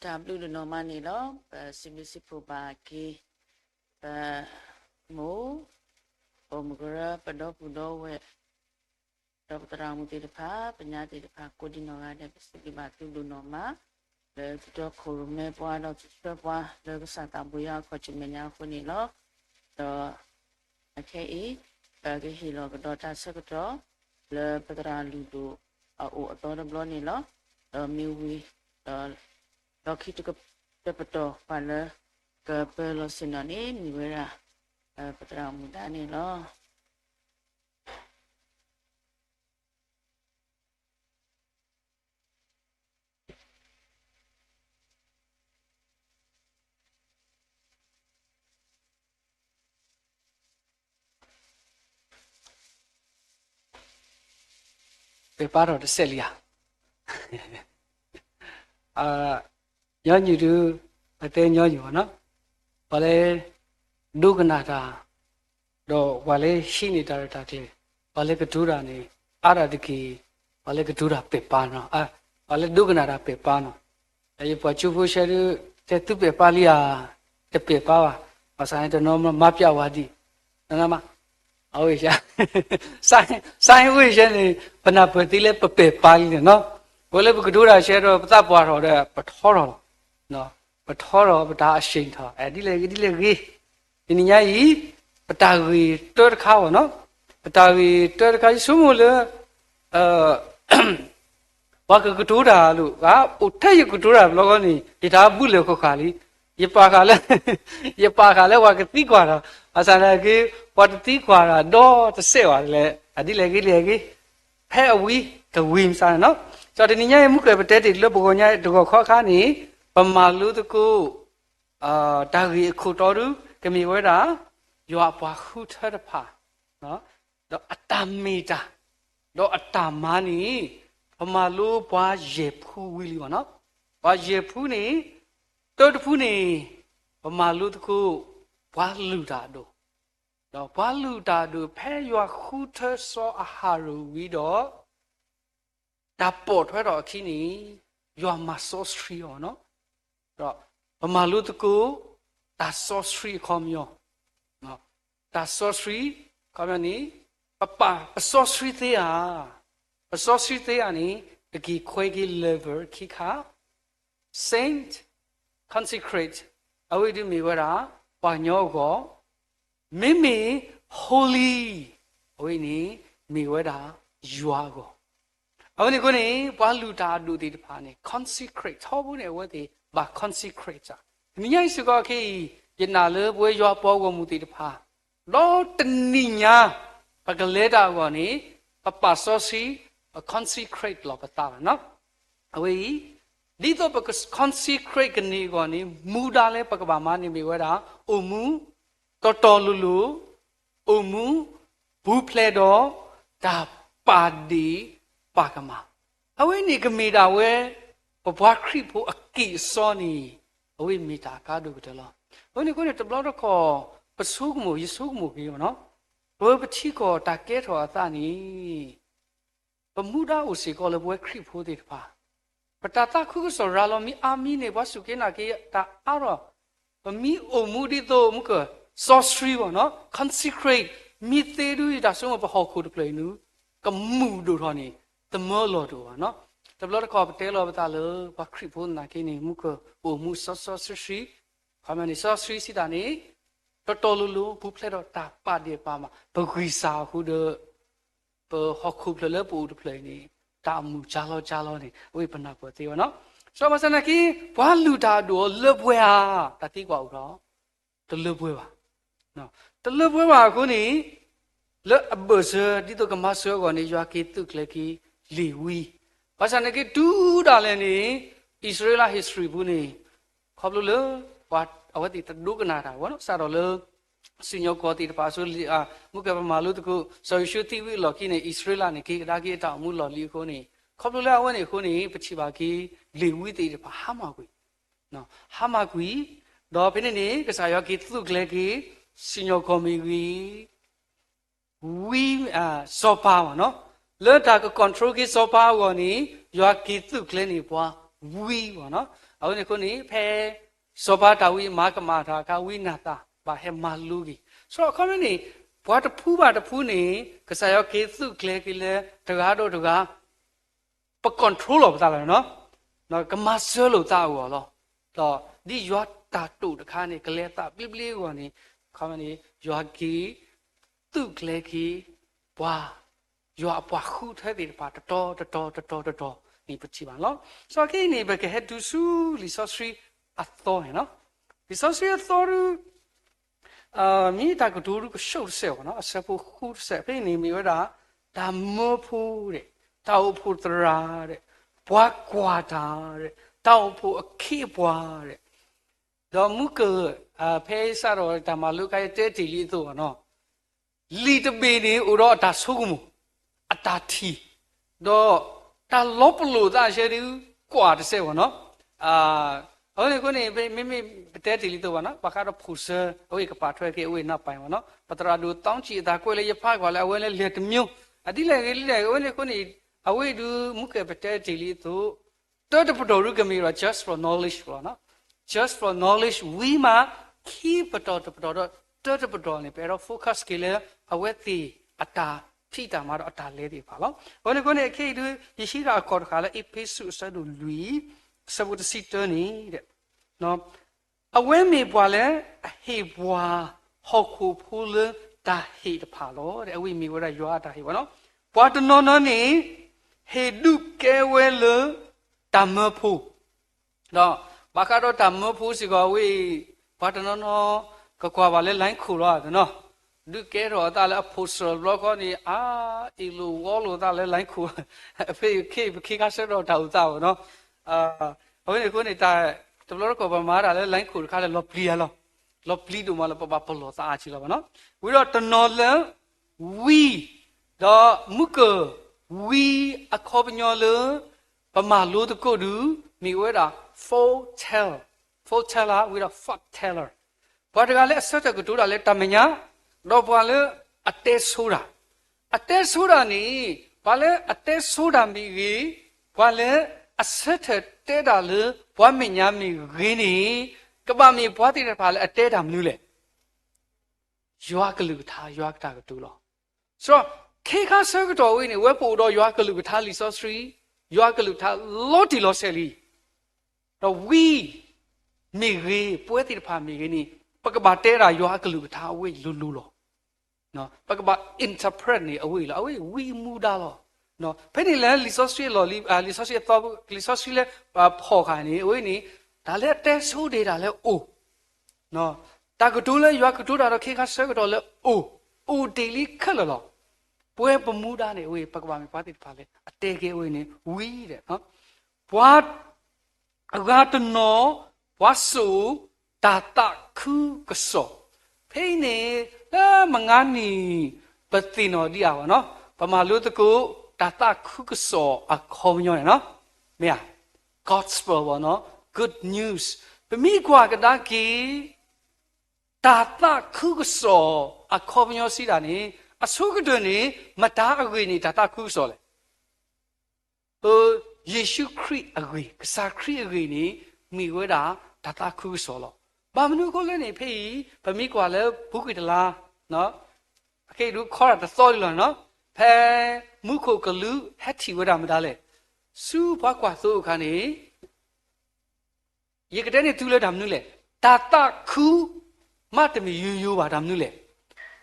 တၢ်ဘျုးတနီၤမးန့ၣ်လီၤ. ပစံးဘျုးစံးဖှိၣ်ဘၣ်က့ၤ ပမိၢ် ပိာ်မုၣ်ကရၢ ပဒီပုၢ်ဒီဝဲၢ် ဒီးပသရၣ်မုၣ်သ့ၣ်တဖၣ် ပညါသ့ၣ်တဖၣ် ကိးဒံနီၢ်ဂၤဒဲး ပစံးဘျုးဘၣ်သုဒိၣ်နီၢ်မး လၢသုတီခိၣ်ရိၣ်မဲပှၤ ဒီးဆှၢပှၤလၢကစၢ်သးဘိယွၤအခီၣ်ထံးမဲာ်ညါအဃိန့ၣ်လီၤ. ဒီးအခဲအံၤ ပကဟ့ၣ်လီၤကဒီးတၢ်ဆၢကတီၢ် လၢပသရၣ်လုၢ်ဒိၣ်အအိၣ်အသီတဘျီန့ၣ်လီၤ. ဒီးမ့ၢ်ဝံၤ ဒီး လီၢ်ခံတက တပတီၢ်ပှၤလၢ ကပၢလီၤဆ့ၣ်နီၤန့ၣ် မ့ၢ်ဝဲဒၣ် ပသရၣ်မုၣ်ဒါန့ၣ်လီၤ. ပဲာ်ပါထီၣ်တစဲးလံဧါ. ညီနုၢ်ဒုး အတဲညီနုၢ်ဘၣ်နီၤ, ပှၤလၢ ဒိကနၣ်တၢ် ဒီးပှၤလၢ ဟံးန့ၢ်တၢ်ရဲၣ်တၢ်ကျဲၤ, ပှၤလၢကတိၤတၢ်န့ၣ် အါဒၣ်တက့ၢ်, ပှၤလၢကတိၤတၢ်ပဲာ်ပါနီၤ, ပှၤလၢဒိကနၣ်တၢ်ပဲာ်ပါနီၤ. ယပှၤကၠိဖိဆှၢဒုး တဲသုပဲာ်ပါလံဧါ, တပဲာ်ပါဘၣ်, ဘၣ်ဆၣ်န့ၣ်တနီၤမၤပျးဝဲဒံး, နမ အဝဲ စါဝဲဆဲန့ၣ် ပနၢ်ပၢၢ်သ့လၢပပဲာ်ပါလံန့ၣ်နီၤ. အဝဲလၢပကတိၤတၢ်ဆဲဒီး ပသးပှၢ်ထီၣ်ဒီး ပထီထီၣ်လီၤ. ပထီထီၣ်ပတၢ်အဆ့ၣ်ထီၣ် ဒ်လဲၣ်ဂ့ၤ ဒ်လဲၣ်ဂ့ၤ, တနံၤညါအံၤ ပတၢ်ဂ့ၢ်တၢတခါဘၣ်နီၤ, ပတၢ်ဂ့ၢ်တၢတခါ ယဆိကမိၣ်လၢ ပှၤကကတိၤတၢ်လိာ် အိၣ်ထဲယကတိၤတၢ်ဘျီဃီန့ၣ် ယတၢ်ဘုလၢာ်ဃီဃာ်လံ, ယပာ်ဃာ်လၢ ယပာ်ဃာ်လၢပှၤကသံကွၢ်တၢ်, ဘၣ်ဆၣ်သနာ်က့ ပှၤတသံကွၢ်တၢ်ဒီတစဲးဘၣ်လဲၣ်, ဒ်လဲၣ်ဂ့ၤ ဒ်လဲၣ်ဂ့ၤ, ဖဲအဝံၤကဝံၤမစါန့ၣ်နီၤ. ဒီးတနံၤညါအံၤ မူကၢၢ်ပတဲတ့ၢ်လၢပဂီၢ်ညါတဂီၢ်ခီအခါန့ၣ် ပမၤလိသကိး တၢ်ဂ့ၢ်အခိၣ်တီဒု ကမ့ၢ်ဝဲဒၣ် ယွၤအပှၤဃုထၢတဖၣ် ဒီးအတၢ်မ့ၢ်တၢ် ဒီးအတၢ်မၤန့ၣ် ပမၤလိပှၤယဲၢ်ဖုဝံၤလံဘၣ်နီၤ. ပှၤယဲၢ်ဖုန့ၣ် တၢတဖုန့ၣ် ပမၤလိသကိး ပှၤလုၢ်တၢ်အဒိၣ်, ဒီးပှၤလုၢ်တၢ်အဒိၣ် ဖဲယွၤဃုထၢစီၤအၤဟရိၣ်ဝံၤဒီး တၢ်ပိာ်ထွဲထီၣ်အခံန့ၣ် ယွၤမၤစီဆှံအီၤနီၤ. ဒီးပမၤလိသကိး တၢ်စီဆှံအခီပညီ, တၢ်စီဆှံအခီပညီန့ၣ် ပပာ်ပစီဆှံသ့ဧါ, ပစီဆှံသ့ဧါန့ၣ် ပက့ၤခွဲက့ၤ level ခံခါ Saint, consecrate အဝဲဒုးမ့ၢ်ဝဲဒၣ် ပှၤကညီအဂီၢ်, မ့မ့ၢ် holy အဝဲန့ၣ် မ့ၢ်ဝဲဒၣ်ယွၤအဂီၢ်. အဝဲန့ၣ်အဃိန့ၣ် ပှၤလုၢ်တၢ်အဒိၣ်သ့ၣ်တဖၣ်န့ၣ် consecrate ထီဘိန့ၣ် အဝဲသ့ၣ်ဘၣ် consecrate တၢ်. တနံၤညါအံၤစ့ၢ်ကီးခဲအံၤ ယနာ်လၢပဝဲယွၤအပှၤဂီၢ်မုၢ်သ့ၣ်တဖၣ် ဒီးတနံၤညါ ပကလဲၤတၢ်အဂီၢ်န့ၣ် ပပာ်စီဆှံ, ပ consecrate လီၤပသးလီၤ. အဝဲအံၤ ဒ်သိးပက consecrate ကန့ၢ်အဂီၢ်န့ၣ် မူဒါလၢပကဘၣ်မၤန့ၣ်မ့ၢ်ဝဲဒၣ် အိၣ်မူတီတီလိၤလိၤ, အိၣ်မူပူၤဖျဲးဒီးတၢ်ပာ်ဒ့ၣ်ပာ်ကမၣ်. အဝဲန့ၣ်ကမ့ၢ်ဒၣ်ဝဲ ပပှၤခရံာ်ဖိအကံၢ်အစီန့ၣ် အဝဲမ့ၢ်တၢ်အကါဒိၣ်ကတၢၢ်လီၤ. အဃိန့ၣ် တဘျီတခီၣ် ပဆိကမိၣ်, ယဆိကမိၣ်က့ၤ ပထံကီၢ်တၢ်ကဲထီၣ်အသးန့ၣ် ပမူဒါအိၣ်စ့ၢ်ကီးလၢပဝဲခရံာ်ဖိသ့ၣ်တဖၣ် ပတၢ်သးခုကစီၣ်ရၤလီၤမံအါမံန့ၣ် ပှၤစူၢ်က့ၤနာ်က့ၤတၢ်အါထီၣ်, ပမံအိၣ်မူဒ်သိးမူကၢၢ်စီဆှံဘၣ်နီၤ, consecrate, မံသ့ဒုးယတၢ်ဆိကမိၣ် ပဟီၣ်ခိၣ်တဖျၢၣ်အံၤနုၤ ကမူၣ်ဒိၣ်ထီၣ်န့ၣ် တမၢလီၤတအိၣ်ဘၣ်နီၤ. တဘျီတခီၣ်ပတဲလီၤပသးလၢ ပှၤခရံာ်ဖိသနာ်က့န့ၣ် မူကၢၢ်အိၣ်မူစီစီဆှံဆှံ, ခီမ့ၢ်န့ၣ် စီဆှံစံးတၢ်န့ၣ် တီတီလိၤလိၤ ပူၤဖျဲးဒီးတၢ်ပာ်ဒ့ၣ်ပာ်ကမၣ်, ပဂံၢ်စၢ်အဃိဒီး ပဟီၣ်ခိၣ်ဖျၢၣ်လၢပအိၣ်တဖျၢၣ်အံၤန့ၣ် တၢ်အမူၢ်ကၠါလီကၠါလီန့ၣ် အဝဲပနၢ်ပၢၢ်သ့ဘၣ်နီၤ. စီၤဘၣ်ဆၣ်သနာ်က့ ပှၤလုၢ်တၢ်အဒိၣ်အီၤလၢပှဲၤဧါ, တၢ်သံကွၢ်အိၣ်ထီၣ်, တလၢပှဲၤဘၣ်. တလၢပှဲၤဘၣ်အဃိန့ၣ် လၢအဘၢၣ်စၢၤ ဒ်သိးကမၤစၢၤအဂီၢ်န့ၣ် ယွၤက့ၤသုးကျဲၤက့ၤလ့ၤဝံ, ဘၣ်ဆၣ်သနာ်က့ တုၤဒၣ်လဲာ်န့ၣ် အံၣ်စရ့လး history ပူၤန့ၣ် ခီဖျိလၢ ပှၤအဝဲသ့ၣ်တဒိကနၣ်တၢ်ဘၣ်နီၤ, စးထီၣ်လၢ စံၣ်ညီၣ်ကွီၢ်သ့ၣ်တဖၣ်အစိၤ မုၢ်ကဲပမၤလိသကိး စီၤယိၤၡူသံဝံၤအလီၢ်ခံန့ၣ် အံၣ်စရ့လးန့ၣ် က့ၤကဒါက့ၤအတၢ်အိၣ်မူလီၢ်လံၤအဃိန့ၣ် ခီဖျိလၢအဝဲန့ၣ်အဃိန့ၣ် ပထံၣ်ဘၣ်က့ၤ လ့ၤဝံသ့ၣ်တဖၣ်ဟါမၢ်ကွံာ်, ဟါမၢ်ကွံာ်, ဒီးဖဲန့ၣ်န့ၣ် ကစၢ်ယွၤက့ၤသုးကျဲၤက့ၤ စံၣ်ညီၣ်ကွီၢ်မ့ၢ်ဂ့ၤ ဝံ, စီၤပၤဘၣ်နီၤ, လၢတၢ်က control က့ၤစီၤပၤအဂီၢ်န့ၣ် ယွၤက့ၤသုးကျဲၤန့ၢ်ပှၤဝံဘၣ်နီၤ. အဝဲန့ၣ်အဃိန့ၣ် ဖဲစီၤပၤတၢ်ဝံမၤကမၣ်တၢ်အခါ ဝံနၤသၣ်ဘၣ်ဟဲမၤလိက့ၤ, ဆိုတော့ အခီပညီန့ၣ် ပှၤတဖုဘၣ်တဖုန့ၣ် ကစၢ်ယွၤက့ၤသုးကျဲၤက့ၤလၢတဂၤဒီးတဂၤ ပ control လီၤပသးလီၤနီၤ, ကမၤစၢၤလိာ်သးအဂီၢ်လီၤ. ဒီးဒ်ယွၤတၢ်တိာ်တခါန့ၣ် ကလဲၤသးဘျ့ဘျ့အဂီၢ်န့ၣ် ခီမ့ၢ်န့ၣ် ယွၤက့ၤသုးကျဲၤက့ၤ ပှၤ, ယွၤအပှၤဃုထၢသ့ၣ်တဖၣ် တတီၤတတီၤတတီၤတတီၤန့ၣ်ပထံၣ်ဘၣ်လီၤ. ဆိုတော့ ခဲအံၤန့ၣ် ပကဟဲတုၤဆူလံာ်စီဆှံအသီန့ၣ်နီၤ, လံာ်စီဆှံအသီဒု မ့ၢ်တၢ်ကတိၤဒုကဆိၣ်တစဲးဘၣ်နီၤ, အဆၢဖိဃုတစဲး ဖဲအံၤန့ၣ်မ့ၢ်ဝဲဒၣ် တၢ်မၢဖိဒီး တၢ်အိၣ်ဖှိၣ်သရၣ်ဒီး ပှၤကွၢ်တၢ်ဒီး တၢ်အိၣ်ဖှိၣ်အခ့အပှၤဒီး ဒီးမူကၢၢ်, ဖဲစးထီၣ်တၢ်မၤလိခါ ယတဲတ့ၢ်လံအသိးဘၣ်နီၤ, လံာ်တဘ့ၣ်န့ၣ် အိၣ်ဒီးအတၢ်ဆိကမိၣ်, အတၢ်ထံၣ်, ဒီးတၢ်လီၤပလိာ်သးဆၢဒု ကွၢ်တစဲးဘၣ်နီၤ. အဝဲန့ၣ်အဃိန့ၣ် မ့မ့ၢ်ပတဲတ့ၢ်လံအသိးဘၣ်နီၤ, ဘၣ်ဃးဒီးဖိၣ်စၢၤ အဝဲကပာ်ထွဲက့ၤအဝဲနၢ်ပၢၢ်ဘၣ်နီၤ, ပသရၣ်ဒိၣ် သောင်းကြည် အသးကွဲးလၢယဖးကွၢ်လၢအဝဲလၢလဲၤတမံၤ, အဒ်လဲၣ်ဂ့ၤဒ်လဲၣ်ဂ့ၤ အဝဲန့ၣ်အဃိန့ၣ် အဝဲဒု မူကၢၢ်ပတဲတ့ၢ်လံအသိး တၢတပတီၢ်ဒုကမ့ၢ်ဒီး just for knowledge လီၤနီၤ, just for knowledge ဝံၤမး ခံပတီၢ်တပတီၢ်ဒီး တၢတပတီၢ်န့ၣ် ပအဲၣ်ဒိး focus က့ၤလၢ အဝဲသ့ၣ်အတၢ်ဖံးတၢ်မၤဒီးအတၢ်လဲၤသ့ၣ်တဖၣ်လီၤ. အဃိန့ၣ်အဃိန့ၣ် ခဲအံၤဒု ယဟံးဃာ်အခီၣ်တဃာ်လၢ အ့းဖ့းစူး အဆၢဒိၣ်လွံၢ် အဆၢဖိတဆံတၢန့ၣ် အဝဲမ့ၢ်ပှၤလၢအဟ့ၣ်ပှၤဟီၣ်ခိၣ်ဖိလၢတၢ်ဟ့ၣ်တဖၣ်လီၤ. အဝဲအံၤမ့ၢ်ဝဲဒၣ်ယွၤအတၢ်ဟ့ၣ်ဝဲနီၤ. ပှၤတနီၤနီၤန့ၣ် ဟ့ၣ်ဒုးကဲဝဲလၢတၢ်မၢဖိ, ဒီးဘၣ်ဃးဒီးတၢ်မၢဖိစ့ၢ်ကီး အဝဲအံၤ ပှၤတနီၤနီၤ ကကွၢ်ဘၣ်လၢ လိုင်းခိၣ် လီၤနီၤ, ဒုးကဲထီၣ်အသးလၢအဖိၣ်စၢၤတဘျီဃီန့ၣ် အါ အ့ၣ်လိာ်ဝီလိာ်အသးလၢ လိုင်းခိၣ်, ဖဲအံၤ ပခ့ပခ့ခါဆၢထီၣ်တၢ်အိၣ်သးဘၣ်နီၤ. အဝဲန့ၣ်အဃိန့ၣ် တဘျီတခီၣ်ပမၤတၢ်လၢ လိုင်းခိၣ် တခါလၢလီၤပျံၤဧါလီၤ, လီၤပျံၤဒိၣ်မးလၢပဘၣ်ပလီၢ်သးအါကံလီၤဘၣ်နီၤ. ဝံၤဒီးတနီၤလၢ ဝံ, ဒီးမူကၢၢ် ဝံအခီပညီလၢ ပမၤလိသကိးဒု မ့ၢ်ဝဲဒၣ် fortune, fortune ဝံၤဒီး fortune teller, ပှၤတဂၤလၢအဆၢထၢၣ်ကတိၤတၢ်လၢတၢ်မဲာ်ညါ, ဒီးပှၤလၢအတဲဆိတၢ်, အတဲဆိတၢ်န့ၣ် ပှၤလၢအတဲဆိတၢ်မ့ၢ်ဂ့ၤ, ပှၤလၢအဆၢထၢၣ်တဲတၢ်လၢပှၤမဲာ်ညါမ့ၢ်ဂ့ၤန့ၣ် ကဘၣ်မ့ၢ်ပှၤသ့ၣ်တဖၣ်လၢအတဲတၢ်မနုၤလဲၣ်. ယွၤကလုၢ်ကထါ ယွၤအတၢ်ကတိၤလီၤ. ဆိုတော့ ခဲခါဆၢကတီၢ်ဝဲန့ၣ် အဝဲပအိၣ်ဒီးယွၤကလုၢ်ကထါလံာ်စီဆှံ, ယွၤကလုၢ်ကထါလီၤတံၢ်လီၤဆဲးလံ. ဒီးဝံမ့ၢ်ဂ့ၤ, ပဝဲသ့ၣ်တဖၣ်မ့ၢ်ဂ့ၤန့ၣ် ပကဘၣ်တဲဒၣ်ယွၤအကလုၢ်ကထါအဝဲအံၤလိၤလိၤလီၤ. ပကဘၣ် interpret န့ၣ် အဝဲအံၤလီၤ. အဝဲအံၤဝံအမူဒါလီၤ. ဖဲန့ၣ်လၢလံာ်စီဆှံအလီၢ်လံ, လံာ်စီဆှံအသီ, လံာ်စီဆှံလၢဖီၣ်ဃာ်န့ၣ် အဝဲန့ၣ် တၢ်လၢအတဲဆိဒၣ်တၢ်လၢအိၣ် တၢ်ကတိၤလၢယွၤကတိၤတၢ်ဒီးခဲခါဆၢကတီၢ်လၢအိၣ်, အိၣ်တ့ၢ်လံခဲလၢာ်လီၤ. ပဝဲပမူဒါန့ၣ် အဝဲ ပကဘၣ်မ့ၢ်ပှၤသ့ၣ်တဖၣ်လၢ အတဲက့ၤအဝဲန့ၣ် ဝံၤဒီး ပှၤ အဂၤတနီၤ ပှၤစိာ်တၢ်သးခုကစီၣ်, ဖဲအံၤန့ၣ် လၢမုၢ်ဂၤနံၤ ပသ့ၣ်နီၣ်ဒံးဧါဘၣ်နီၤ, ပမၤလိသကိး တၢ်သးခုကစီၣ်အခီပညီန့ၣ်နီၤ, မ့ၢ်ဧါ, gospel ဘၣ်နီၤ, good news, ပမ့ၢ်ကွၢ်ကဒါက့ၤ တၢ်သးခုကစီၣ်အခီပညီစံးဒၣ်န့ၣ် အဆိကတၢၢ်န့ၣ် မတၤအဂ့ၢ်န့ၣ် တၢ်သးခုကစီၣ်လဲၣ်. ယ့ၣ်ၡူးခရံာ်အဂ့ၢ်, ကစၢ်ခရံာ်အဂ့ၢ်န့ၣ် မ့ၢ်ဝဲဒၣ်တၢ်သးခုကစီၣ်လီၤ. ဘၣ်မနုၤအဃိလဲၣ်န့ၣ် ဖဲအံၤ ပမ့ၢ်ကွၢ်လၢပူၤကွံာ်တလါ, အခဲအံၤဒုးခီဒၣ်တသီလံလီၤနီၤ, ဖဲမူခိၣ်ကလူးဟဲထံၣ်ဝဲဒၣ်မတၤလဲၣ်, ဆူပှၤကွၢ်သိအခါန့ၣ် ယကတဲန့ၢ်သုလၢတၢ်မနုၤလဲၣ်, တၢ်သးခု မ့တမ့ၢ်ယိယိဘၣ်တၢ်မနုၤလဲၣ်,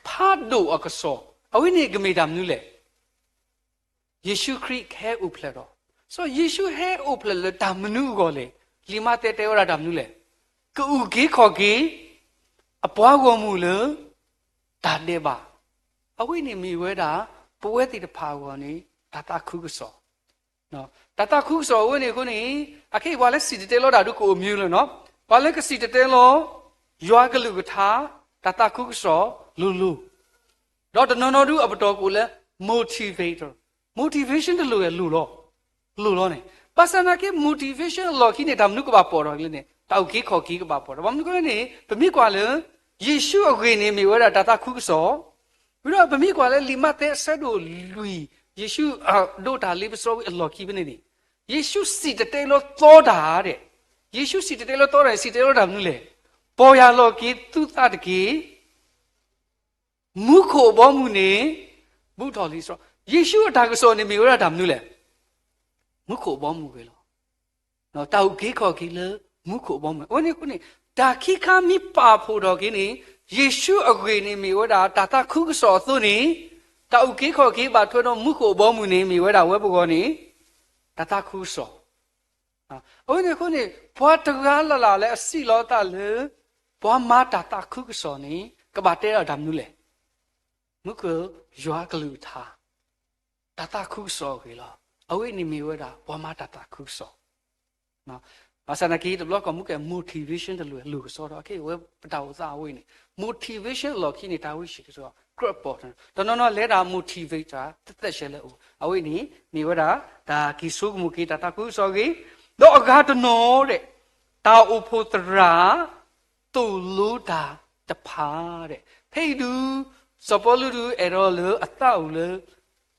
ဖးဒိၣ်အကစီၣ်, အဝဲန့ၣ်ကမ့ၢ်တၢ်မနုၤလဲၣ်. ယ့ၣ်ၡူးခရံာ်ကဟဲအိၣ်ဖျဲၣ်ဒီး, စီၤယ့ၣ်ၡူးဟဲအိၣ်ဖျဲၣ်လၢတၢ်မနုၤအဂီၢ်လဲၣ်, လံာ်မးသဲတဲဝဲဒၣ်တၢ်မနုၤလဲၣ်, ကအုၣ်က့ၤခီၣ်က့ၤ အပှၤဂီၢ်မုၢ်လၢ တၢ်ဒဲးဘး, အဝဲန့ၣ်မ့ၢ်ဝဲဒၣ် ပဝဲသ့ၣ်တဖၣ်အဂီၢ်န့ၣ် တၢ်သးခုကစီၣ် တၢ်သးခုကစီၣ်အဝဲန့ၣ်အဃိန့ၣ် အခဲအံၤပှၤလၢစံၣ်တဲၤတဲလီၤတၢ်ဒုးကအိၣ်မံၤလၢနီၤ, ပှၤလၢကစံၣ်တဲၤတဲလီၤ ယွၤကလုၢ်ကထါ တၢ်သးခုကစီၣ်လိၤလိၤ, ဒီးတနီၤနီၤဒုးအပတီၢ်ကအိၣ်လၢ motivator, motivation တလိၣ်ဝဲလိၤလီၤ, လိၤလီၤန့ၣ်, ဘၣ်ဆၣ်သနာ်က့ motivation အလီၢ်ခံန့ၣ် တၢ်မနုၤကဘၣ်ပိာ်ထီၣ်က့ၤလဲၣ်န့ၣ် တၢ်အုၣ်က့ၤခီၣ်က့ၤကဘၣ်ပိာ်ထီၣ်, ဘၣ်မနုၤအဃိလဲၣ်န့ၣ် ပမ့ၢ်ကွၢ်လၢ ယ့ၣ်ၡူးအဂ့ၢ်န့ၣ်မ့ၢ်ဝဲဒၣ်တၢ်သးခုကစီၣ် ဝံၤဒီးပမ့ၢ်ကွၢ်လၢလံာ်မးသဲအဆၢဒိၣ်လွံၢ် ယ့ၣ်ၡူးဒိးတၢ်လ့ပစီဝံၤအလီၢ်ခံဖဲန့ၣ်န့ၣ်, ယ့ၣ်ၡူးစံၣ်တဲၤတဲလီၤသီတၢ်ဒဲး, ယ့ၣ်ၡူးစံၣ်တဲၤတဲလီၤသီတၢ်န့ၣ် စံၣ်တဲၤတဲလီၤတၢ်မနုၤလဲၣ်, ပီၢ်ယၢ်လီၤက့ၤသုသးတက့ၢ်, မူခိၣ်အဘီအမုၢ်န့ၣ် ဘူးထီၣ်လံစ့ၢ်, ယ့ၣ်ၡူးအတၢ်ကစီၣ်န့ၣ်မ့ၢ်ဝဲဒၣ်တၢ်မနုၤလဲၣ်, မူခိၣ်အဘီအမုၢ်ဂ့ၤလီၤ တၢ်အုၣ်က့ၤခီၣ်က့ၤလၢမူခိၣ်အဘီအမုၢ်, အဝဲန့ၣ်အဃိန့ၣ် တၢ်ခံခါမ့ၢ်ပာ်ဖှိၣ်ထီၣ်က့ၤန့ၣ် ယ့ၣ်ၡူးအဂ့ၢ်န့ၣ်မ့ၢ်ဝဲဒၣ်တၢ်သးခုကစီၣ်အသိးန့ၣ်, တၢ်အုၣ်က့ၤခီၣ်က့ၤဘၣ်ထွဲဒီးမူခိၣ်အဘီအမုၢ်န့ၣ် မ့ၢ်ဝဲဒၣ်ဝဲပဂီၢ်န့ၣ် တၢ်သးခုကစီၣ် အဝဲန့ၣ်အဃိန့ၣ် ပှၤတဂၤလၢ်လၢ်လၢအစံးလီၤအသးလၢ ပှၤမၤတၢ်သးခုကစီၣ်န့ၣ် ကဘၣ်တဲဒၣ်တၢ်မနုၤလဲၣ်, မူခိၣ်ယွၤကလုၢ်ကထါ တၢ်သးခုကစီၣ်အဂ့ၢ်လီၤ. အဝဲန့ၣ်မ့ၢ်ဝဲဒၣ် ပှၤမၤတၢ်သးခုကစီၣ် ဘၣ်ဆၣ်သနာ်က့ တဘျီကီၢ်မူကဲ motivation တလိၣ် လိၣ်ကစီဒီး အခဲအံၤဝဲပတၢ်အိၣ်သးအဝဲန့ၣ် motivation အလီၢ်ခံန့ၣ် တၢ်ဝံစံးကစီဒီး ကြၢးပိာ်ထီၣ် တနီၤနီၤလဲၤတၢ် motivate တၢ် တသ့ၣ်ညါလၢအအိၣ် အဝဲန့ၣ် မ့ၢ်ဝဲဒၣ် တၢ်က့ၤဆိကမိၣ်က့ၤ တၢ်သးခုကစီၣ်အဂ့ၢ်, ဒီးအဂၤတနီၤဒဲး တၢ်အိၣ်ဖှိၣ်သရၣ် သိၣ်လိတၢ်တဖၣ်ဒဲး ဖဲအံၤဒုး စီၤပီလူးဒုးအဲၣ်ဒိးလၢအသးအိၣ်လၢ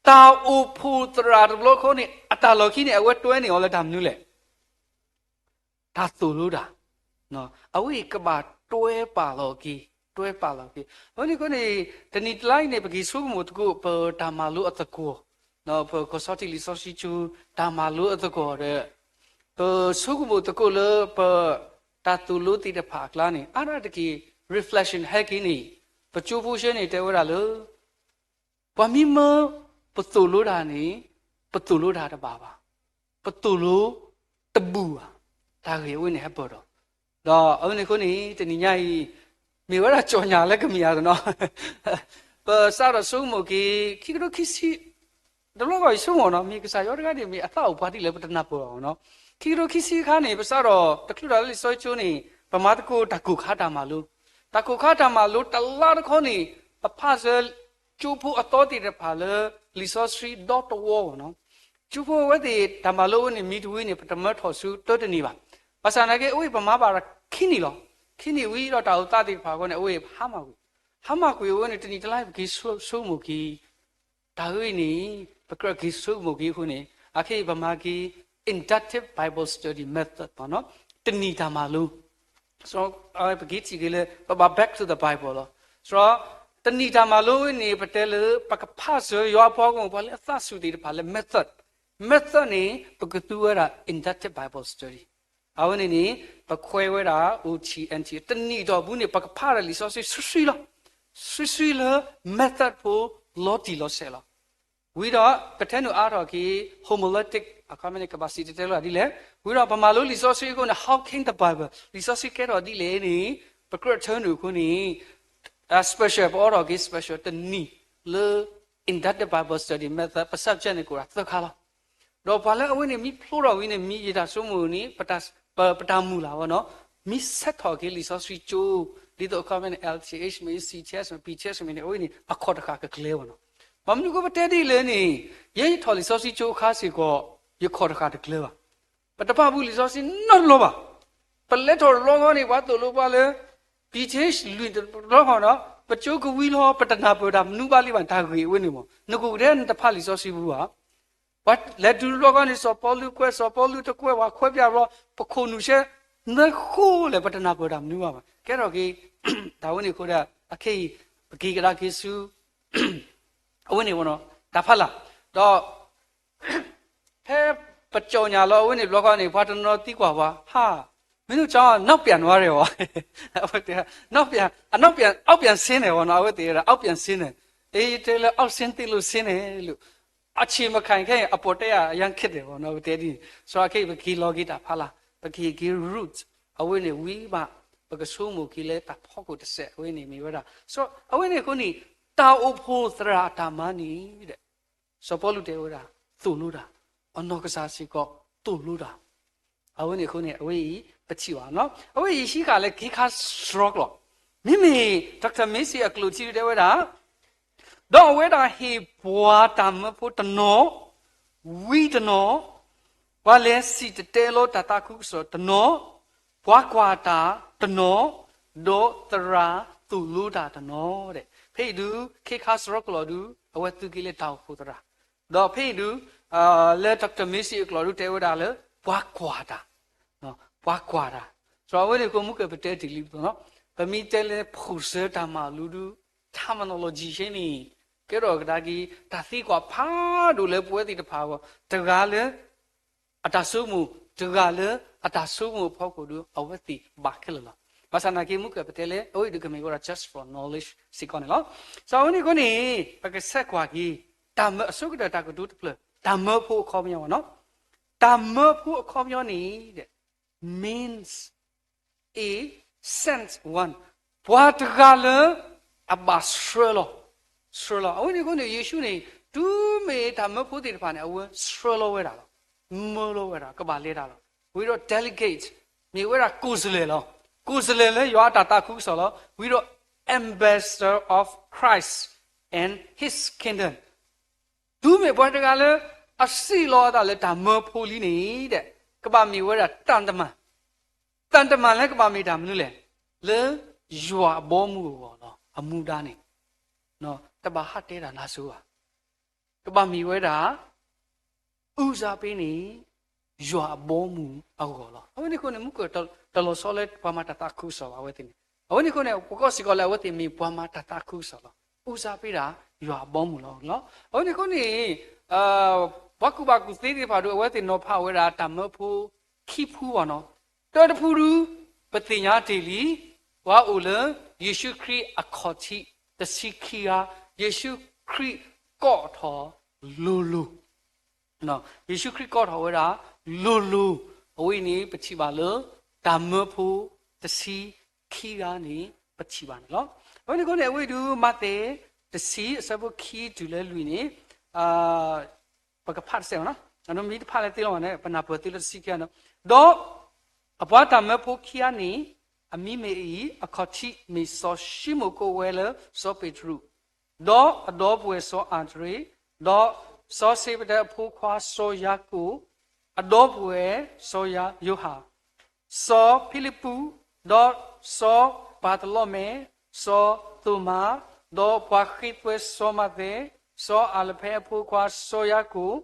တၢ်အိၣ်ဖှိၣ်သရၣ်တဘျီခီန့ၣ် အတၢ်လီၢ်ခံန့ၣ် အဝဲတွဲန့ၢ်အီၤလၢတၢ်မနုၤလဲၣ်, တၢ်သိၣ်လိတၢ်, အဝဲအံၤကဘၣ်တွဲပာ်လီၤက့ၤ တွဲပာ်လီၤက့ၤ အဝဲန့ၣ်အဃိန့ၣ် တနံၤတလါအံၤန့ၣ် ပက့ၤဆိကမိၣ်သကိး ပတၢ်မၤလိအသကိး, ပကီၢ်ဆီထံးလံာ်စီဆှံကၠိ တၢ်မၤလိအသကိးဒီး ပဆိကမိၣ်သကိးလၢပ တၢ်သိၣ်လိသ့ၣ်တဖၣ်အကျါန့ၣ် အါဒၣ်တက့ၢ် reflection ဟဲက့ၤန့ၣ် ပကၠိဖိဆှၢန့ၣ်တဲဝဲဒၣ်လၢ ပှၤမ့ၢ်မၢပသိၣ်လိတၢ်န့ၣ် ပသိၣ်လိတၢ်တဘၣ်ဘၣ်, ပသိၣ်လိတဘူၣ်ဘၣ်, တၢ်ဂ့ၢ်အဝဲန့ၣ်ဟဲပၢၢ်ဒီး, ဒီးအဝဲန့ၣ်အဃိန့ၣ် တနံၤညါအံၤ မ့ၢ်ဝဲဒၣ်ကၠီၣ်ညါလၢကမ့ၢ်ဧါတနီၤ ပစးထီၣ်ဆိကမိၣ်က့ၤ ခံကထိခံဆံ တဘျီဂီၢ်အံၤဆိကမိၣ်နီၤ မ့ၢ်ကစၢ်ယွၤတဂၤန့ၣ် မ့ၢ်အသးအိၣ်ပှၤဒ်လဲၣ် ပတနၢ်ပၢၢ်ဘၣ်နီၤ. ခံကထိခံဆံအခါန့ၣ် ပစးထီၣ်တချုးထီၣ်လၢလံာ်စီဆှံကၠိန့ၣ် ပမၤသကိးတၢ်ကိၢ်ခါတၢ်မၤလိ, တၢ်ကိၢ်ခါတၢ်မၤလိတလါတခီန့ၣ် ပဖးစၢၤ ကၠိဖိအသီသ့ၣ်တဖၣ်လၢ လံာ်စီဆှံဒီတဝီဘၣ်နီၤ. ကၠိဖိအဝဲသ့ၣ်တၢ်မၤလိအဝဲန့ၣ် မံတဝံၤန့ၣ် ပတမၢထီၣ်ဆူတၢတနံၤဘၣ်. ဘၣ်ဆၣ်သနာ်က့ အဝဲအံၤပမၤဘၣ်ဒီးခံနံၣ်လီၤ. ခံနံၣ်ဝံၤဒီးတၢ်အိၣ်သးသ့ၣ်တဖၣ်အဃိန့ၣ် အဝဲအံၤဟါမၢ်ကွံာ်, ဟါမၢ်ကွံာ်အဝဲန့ၣ် တနံၤတလါပက့ၤဆိကမိၣ်က့ၤ တၢ်ဂ့ၢ်န့ၣ် ပကြၢးက့ၤဆိကမိၣ်က့ၤအဃိန့ၣ် အခဲအံၤပမၤက့ၤ inductive Bible study method ဘၣ်နီၤ, တနံၤတၢ်မၤလိ ပက့ၤထံၣ်က့ၤလၢ ပဘၣ် back to the Bible လီၤ. စရီ တနံၤတၢ်မၤလိဝဲန့ၣ် ပတဲလၢ ပကဖးစၢၤယွၤအပှၤဂီၢ်မုၢ်ပှၤလၢအသးစူၤသ့ၣ်တဖၣ်လၢ method, method န့ၣ် ပကသူဝဲဒၣ် inductive Bible study အဝဲန့ၣ်န့ၣ် ပခွဲးဝဲဒၣ် O T N T တနံၣ်တီၢ်ပူၤန့ၣ် ပကဖးဒီးလံာ်စီဆှံဆှံဆှံလီၤ. ဆှံဆှံလၢ method ဖိလီၤတံၢ်လီၤဆဲးလီၤ. ဝံၤဒီး ပထဲနုာ်အါထီၣ်က့ၤ homiletic အခီပညီန့ၣ် ကဘၣ်စံၣ်တဲၤတဲလီၤဒ်လဲၣ်. ဝံၤဒီးပမၤလိလံာ်စီဆှံအဃိန့ၣ် how came the Bible လံာ်စီဆှံကဲထီၣ်ဒ်လဲၣ်န့ၣ် ပကြၢးထဲနုာ်အဃိန့ၣ် special ပအိးထီၣ်က့ၤ special တနံၣ်လၢ inductive Bible study method ပ subject န့ၣ် ကိးဒၣ်သၢခါလီၤ. ဒီးပှၤလၢအဝဲန့ၣ်မ့ၢ်ဖျိထီၣ်ဝံၤန့ၣ် မ့ၢ်ယတၢ်ဆိကမိၣ်န့ၣ် ပတၢ်မုၢ်လၢ်ဝဲနီၤ, မ့ၢ်ဆဲးထီၣ်က့ၤလံာ်စီဆှံကၠိ, ဒ်သိးအခီပညီန့ၣ် L T H မ့ၢ် C T S မ့ၢ် B T S မ့ၢ်န့ၣ် အဝဲန့ၣ် အခီၣ်တဃာ်ကကျဲၤဝဲနီၤ. ဘၣ်မနုၤဃိပတဲဒ်လဲၣ်န့ၣ်, ယဲယထီၣ်လံာ်စီဆှံကၠိအခါစ့ၢ်ကီး ယခီၣ်တဃာ်တကျဲၤဘၣ်. ပတပာ်ဘူၣ်လံာ်စီဆှံနီတဘျီဘၣ်. ပလဲၤထီၣ်တဘျီဃီန့ၣ် ပှၤသိၣ်လိပှၤလၢ B T H လွံၢ်တဘျီဃီနီၤ, ပကၠိကဝံၤလီၤ ပတနၢ်ပၢၢ်တၢ်မနုၤဘၣ်လံဘၣ် တၢ်ဂ့ၢ်အဝဲန့ၣ်မ့ၢ် နကိးကတဲနတဖးလံာ်စီဆှံပူၤဘၣ်. ပှၤလဲၤတုၤတဘျီဃီန့ၣ် စီၤပီလူးကွဲး စီၤပီလူးတကွဲး ပှၤခွဲးပြးဘျီ ပခိၣ်နူာ်ဆဲး နဃိလဲၣ် ပတနၢ်ပၢၢ်တၢ်မနုၤဘၣ်ဘၣ်. ကဲထီၣ်က့ၤ တၢ်ဝဲန့ၣ်အဃိဒီး အခဲအံၤ ပက့ၤကဒါက့ၤဆူ အဝဲန့ၣ်ဝဲနီၤ တၢ်ဖးလၢ်, ဒီး ဖဲပကၠီၣ်ညါလီၤအဝဲန့ၣ်တဘျီဃီန့ၣ် ပှၤတနီၤသံကွၢ်ပှၤ ဟါ, မ့ၢ်နကၠီ နောက်ပြန်သွားတယ်ဝဲ, အဝဲတဲ နောက်ပြန်, အနောက်ပြန်, အောက်ပြန်ဆင်းတယ်ဝဲနီၤ, အဝဲသ့ၣ်ဝဲဒၣ် အောက်ပြန်ဆင်းတယ်, အ့ တဲလၢ အောက်ဆင်းသင့်လို့ဆင်းတယ်လို့, အချိန်မခံခဲအံၤ အပေါ်တက်ရအရမ်းခက်တယ်ဝဲနီၤ, အဝဲတဲဒ်န့ၣ်, ဆိုတော့ ခဲအံၤ ပက့ၤလီၤက့ၤတၢ်ဖးလၢ်, ပက့ၤက့ၤ root အဝဲန့ၣ်ဝံၤဘၣ်, ပကဆိကမိၣ်က့ၤလၢတၢ်ဖီခိၣ်တစဲး အဝဲန့ၣ်မ့ၢ်ဝဲဒၣ်, ဆိုတော့ အဝဲန့ၣ်အဃိန့ၣ် တၢ်အိၣ်ဖှိၣ်သရၣ်အတၢ်မၤန့ၣ် စီၤပီလူးတဲဝဲဒၣ် သိၣ်လိတၢ်, အနီၢ်ကစၢ်စ့ၢ်ကီး သိၣ်လိတၢ်, အဝဲန့ၣ်အဃိန့ၣ် အဝဲအံၤ ပထံၣ်ဘၣ်နီၤ, အဝဲအံၤဟံးဃာ်လၢခ့ခါစရီကျိာ်, မ့မ့ၢ် Doctor Macy အကျိာ်ထံတဲဝဲဒၣ်, ဒီးအဝဲဒၣ်ဟ့ၣ်ပှၤတၢ်မၢဖိတနီၤ, ဝံတနီၤ, ပှၤလဲၤစံၣ်တဲၤတဲလီၤတၢ်သးခုကစီၣ်တနီၤ, ပှၤကွၢ်တၢ်တနီၤ, ဒီးသရၣ်သိၣ်လိတၢ်တနီၤဒဲး, ဖဲအံၤဒုး ခ့ခါစရီကျိာ်ဒုး အဝဲသုးက့ၤလၢတၢ်အိၣ်ဖှိၣ်သရၣ်, ဒီးဖဲအံၤဒုး လၢ Doctor Macy အကျိာ်ဒုးတဲဝဲဒၣ်လၢ ပှၤကွၢ်တၢ်, ပှၤကွၢ်တၢ်, ဆိုတော့ အဝဲန့ၣ်အဃိ မူကၢၢ်ပတဲတ့ၢ်လံပသီနီၤ, ပမ့ၢ်တဲလၢ ဖှိၣ်စၢၤတၢ်မၤလိဒုး terminology ဆ့န့ၣ် ကဲထီၣ်ကဒါက့ၤ တၢ်သံကွၢ်ဖးဒိၣ်လၢပဝဲသ့ၣ်တဖၣ်အဂီၢ်, တဂၤလၢ အတၢ်ဆိကမိၣ်, တဂၤလၢအတၢ်ဆိကမိၣ်အဖီခိၣ်ဒုး အဝဲသ့ၣ်ဘၣ်ခဲလၢာ်လီၤ. ဘၣ်ဆၣ်နာ်က့ မူကၢၢ်ပတဲလၢ အဝဲအံၤဒုးကမ့ၢ်ဝဲဒၣ် just for knowledge စ့ၢ်ကီးန့ၣ်လီၤ. ဆိုတော့ အဝဲန့ၣ်အဃိန့ၣ် ပကဆဲးကွၢ်က့ၤ တၢ်မၢအဆိကတၢၢ်တၢ်ကတိၤတဖျၢၣ်, တၢ်မၢဖိအခီပညီဝဲနီၤ. တၢ်မၢဖိအခီပညီန့ၣ် means a sent one, ပှၤတဂၤလၢအဘၣ်ဆှၢလီၤ, ဆှၢလီၤ. အဝဲန့ၣ်အဃိန့ၣ် ယ့ၣ်ၡူးန့ၣ် တုၤမ့ၢ်တၢ်မၢဖိသ့ၣ်တဖၣ်န့ၣ် အဝဲဆှၢလီၤဝဲဒၣ်လီၤ, မၢလီၤဝဲဒၣ် ကဘၣ်လဲၤတၢ်လီၤ. ဝံၤဒီး delegate မ့ၢ်ဝဲဒၣ် ကိုယ်စားလှယ် လီၤ. ကိုယ်စားလှယ်လၢယွၤအတၢ်သးခုကစီၣ်လီၤ. ဝံၤဒီး ambassador of Christ and his kingdom, တုၤမ့ၢ်ပှၤတဂၤလၢ အစံၣ်လီၤအသးလၢတၢ်မၢဖိလံန့ၣ်ဒဲး ကဘၣ်မ့ၢ်ဝဲဒၣ် သံတမန်, သံတမန် လၢကဘၣ်မ့ၢ်တၢ်မနုၤလဲၣ်, လၢယွၤအဘီအမုၢ်အဂီၢ်လီၤ. အမူဒါန့ၣ် တဘၣ်ဟးတဲတၢ်နါစိၤဘၣ်. ကဘၣ်မ့ၢ်ဝဲဒၣ် ဦးစားပေးန့ၣ် ယွၤအဘီအမုၢ်အဂီၢ်လီၤ. အဝဲန့ၣ်အဃိန့ၣ် မူကၢၢ်တလီၤဆီလၢပှၤမၤတၢ်သးခုကစီၣ်ဘၣ် အဝဲသ့ၣ်န့ၣ်. အဝဲန့ၣ်အဃိန့ၣ် ပကွၢ်စ့ၢ်ကီးလၢအဝဲသ့ၣ်မ့ၢ်ပှၤမၤတၢ်သးခုကစီၣ်လီၤ. ဦးစားပေးတၢ် ယွၤအဘီအမုၢ်လီၤ. အဝဲန့ၣ်အဃိန့ၣ် ပှၤကူၣ်ဘၣ်ကူၣ်သ့သ့ၣ်တဖၣ်ဒီး အဝဲသ့ၣ်နီၤဖးဝဲဒၣ်တၢ်မၢဖိခံဖုဘၣ်နီၤ. တၢတဖုဒု ပသ့ၣ်ညါတ့ၢ်လံ, ပှၤအိၣ်လၢ ယ့ၣ်ၡူးခရံာ်အခီၣ်ထံးတဆံခံဂၤ, ယ့ၣ်ၡူးခရံာ်ကိးထီၣ်လိၤလိၤ ယ့ၣ်ၡူးခရံာ်ကိးထီၣ်ဝဲဒၣ် လိၤလိၤ, အဝဲအံၤန့ၣ် ပထံၣ်ဘၣ်လၢ တၢ်မၢဖိတဆံခံဂၤန့ၣ် ပထံၣ်ဘၣ်န့ၣ်လီၤ. အဝဲန့ၣ်အဃိန့ၣ် အဝဲအံၤဒု မးသဲ တဆံ အဆၢဖိခံတုၤလၢလွံၢ်န့ၣ် ပကဖးတစဲးဘၣ်နီၤ, မ့ၢ်တဖးလၢသ့လီၤဘၣ်န့ၣ် ပနၢ်ပၢၢ်သုလၢတဆံခံဂၤန့ၣ်, ဒီး အပှၤတၢ်မၢဖိခံဂၤန့ၣ် အမံၤမ့ၢ်အံၤ, အခီၣ်ထံးမ့ၢ်စီၤၡံမိၣ်ကိးဝဲလၢစီၤပ့းတရူး, ဒီးအဒီပုၢ်ဝဲၢ်စီၤအၤဒြ့း, ဒီးစီၤစ့ဘဒဲအဖိခွါစီၤယၤကိာ်, အဒီပုၢ်ဝဲၢ်စီၤယိၤဟၣ်, စီၤဖံလံပူး, ဒီးစီၤဘၤသလီမဲး, စီၤသိၣ်မါ, ဒီးပှၤဃ့သွဲစီၤမးသဲ, စီၤအၤလဖဲအဖိခွါစီၤယၤကိာ်,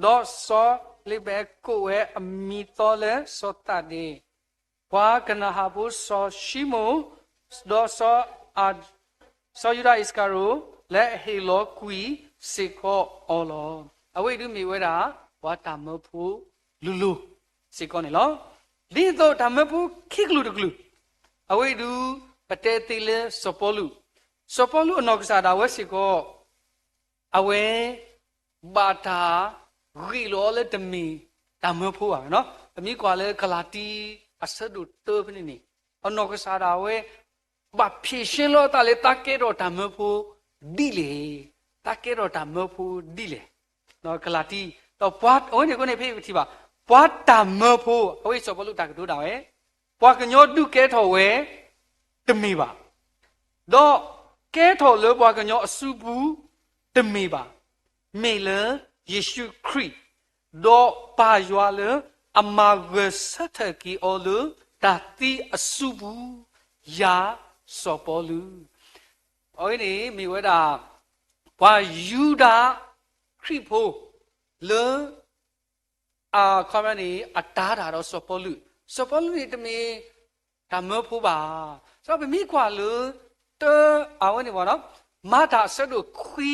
ဒီးစီၤလ့းဘဲကိးဝဲအမံၤသီလၢစီၤသးဒ့း, ပှၤကနၤဧၣ်ဖိစီၤၡံမိၣ်, ဒီး စီၤယူဒၤအံၣ်စကၤရိၤ လၢအဟ့ၣ်လီၤကွံာ်စ့ၢ်ကီးအီၤလီၤ. အဝဲအံၤဒုမ့ၢ်ဝဲဒၣ် ပှၤတၢ်မၢဖိလိၤလိၤစ့ၢ်ကီးန့ၣ်လီၤ. ဒ်သိးတၢ်မၢဖိခံကလုာ်တကလုာ်, အဝဲအံၤဒု ပတဲသ့လၢစီၤပီလူး, စီၤပီလူးအနီၢ်ကစၢ်ဒၣ်ဝဲစ့ၢ်ကီး အဝဲ ဘၣ်တၢ်ဂ့ၢ်လီၤလၢတမ့ၢ်တၢ်မၢဖိဘၣ်နီၤ. ပမ့ၢ်ကွၢ်လၢကလၤတံ အဆၢဒိၣ်တၢဖဲန့ၣ်န့ၣ်, အနီၢ်ကစၢ်ဒၣ်ဝဲ ဘၣ်ဖံးဆ့လီၤအသးလၢတၢ်ကဲထီၣ်တၢ်မၢဖိဒ်လဲၣ်. တၢ်ကဲထီၣ်တၢ်မၢဖိဒ်လဲၣ်. ကလၤတံ, ဒီးပှၤအဝဲန့ၣ်အဃိန့ၣ် ဖဲပထံၣ်ဘၣ်, ပှၤတၢ်မၢဖိ, အဝဲစီၤပီလူးတၢ်ကတိၤဒၣ်ဝဲ, ပှၤကညီဒုးကဲထီၣ်ဝဲ တမ့ၢ်ဘၣ်, ဒီးကဲထီၣ်လၢပှၤကညီအစုပူၤ တမ့ၢ်ဘၣ်, မ့ၢ်လၢယ့ၣ်ၡူးခရံာ်, ဒီးပၢ်ယွၤလၢအမၤဂဲၤဆၢထၢၣ်က့ၤအီၤလၢတၢ်သံအစုပူၤ, ယၤစီၤပီလူး. အဝဲန့ၣ်မ့ၢ်ဝဲဒၣ် ပှၤယူဒၤခရံာ်ဖိလၢ အခီပညီန့ၣ် အတၤတၢ်ဒီးစီၤပီလူး, စီၤပီလူးန့ၣ်တမ့ၢ် တၢ်မၢဖိဘၣ်. ဒီးပမ့ၢ်ကွၢ်လၢ တၢ အဝဲန့ၣ်ဘၣ်နီၤ, မၤတၢ်အဆၢဒိၣ်ခွံ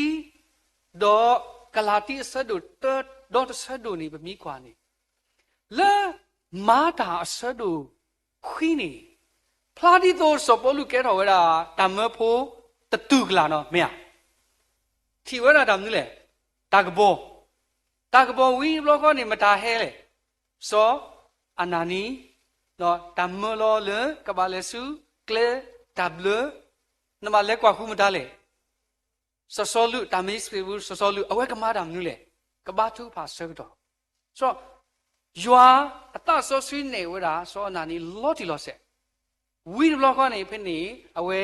ဒီးကလၤတံအဆၢဒိၣ်တၢ ဒီတဆၢဒိၣ်န့ၣ် ပမ့ၢ်ကွၢ်န့ၣ် လၢမၤတၢ်အဆၢဒိၣ်ခွံန့ၣ် ဖျါဒ်သိးစီၤပီလူးကဲထီၣ်ဝဲဒၣ် တၢ်မၢဖိတတူၢ်ကလာ်နီၤ မ့ၢ်ဧါ. ထံၣ်ဝဲဒၣ်တၢ်မနုၤလဲၣ်, တၢ်ကပီၤ, တၢ်ကပီၤဝံၤတဘျီဃီန့ၣ် မတၤဟဲလဲၣ်, စီၤအနၤနံ, တၢ်မၢလီၤလၢကဘၣ်လဲၤဆူကျဲတၢ်ဘျၢ, နဘၣ်လဲၤကွၢ်ဃုမတၤလဲၣ်, စီၤစီလူး, တၢ်မ့ၢ်စ့ၢ်ကီး စီၤစီလူး အဝဲကမၤတၢ်မနုၤလဲၣ်, ကဘါထုကဖၣ်အဆၢကတီၢ်, စီၤ ယွၤအသးစီဆှံနဲၣ်ဝဲဒၣ် စီၤအနၤနံလီၤတံၢ်လီၤဆဲး, ဝံၤတဘျီဃီန့ၣ် ဖဲန့ၣ် အဝဲ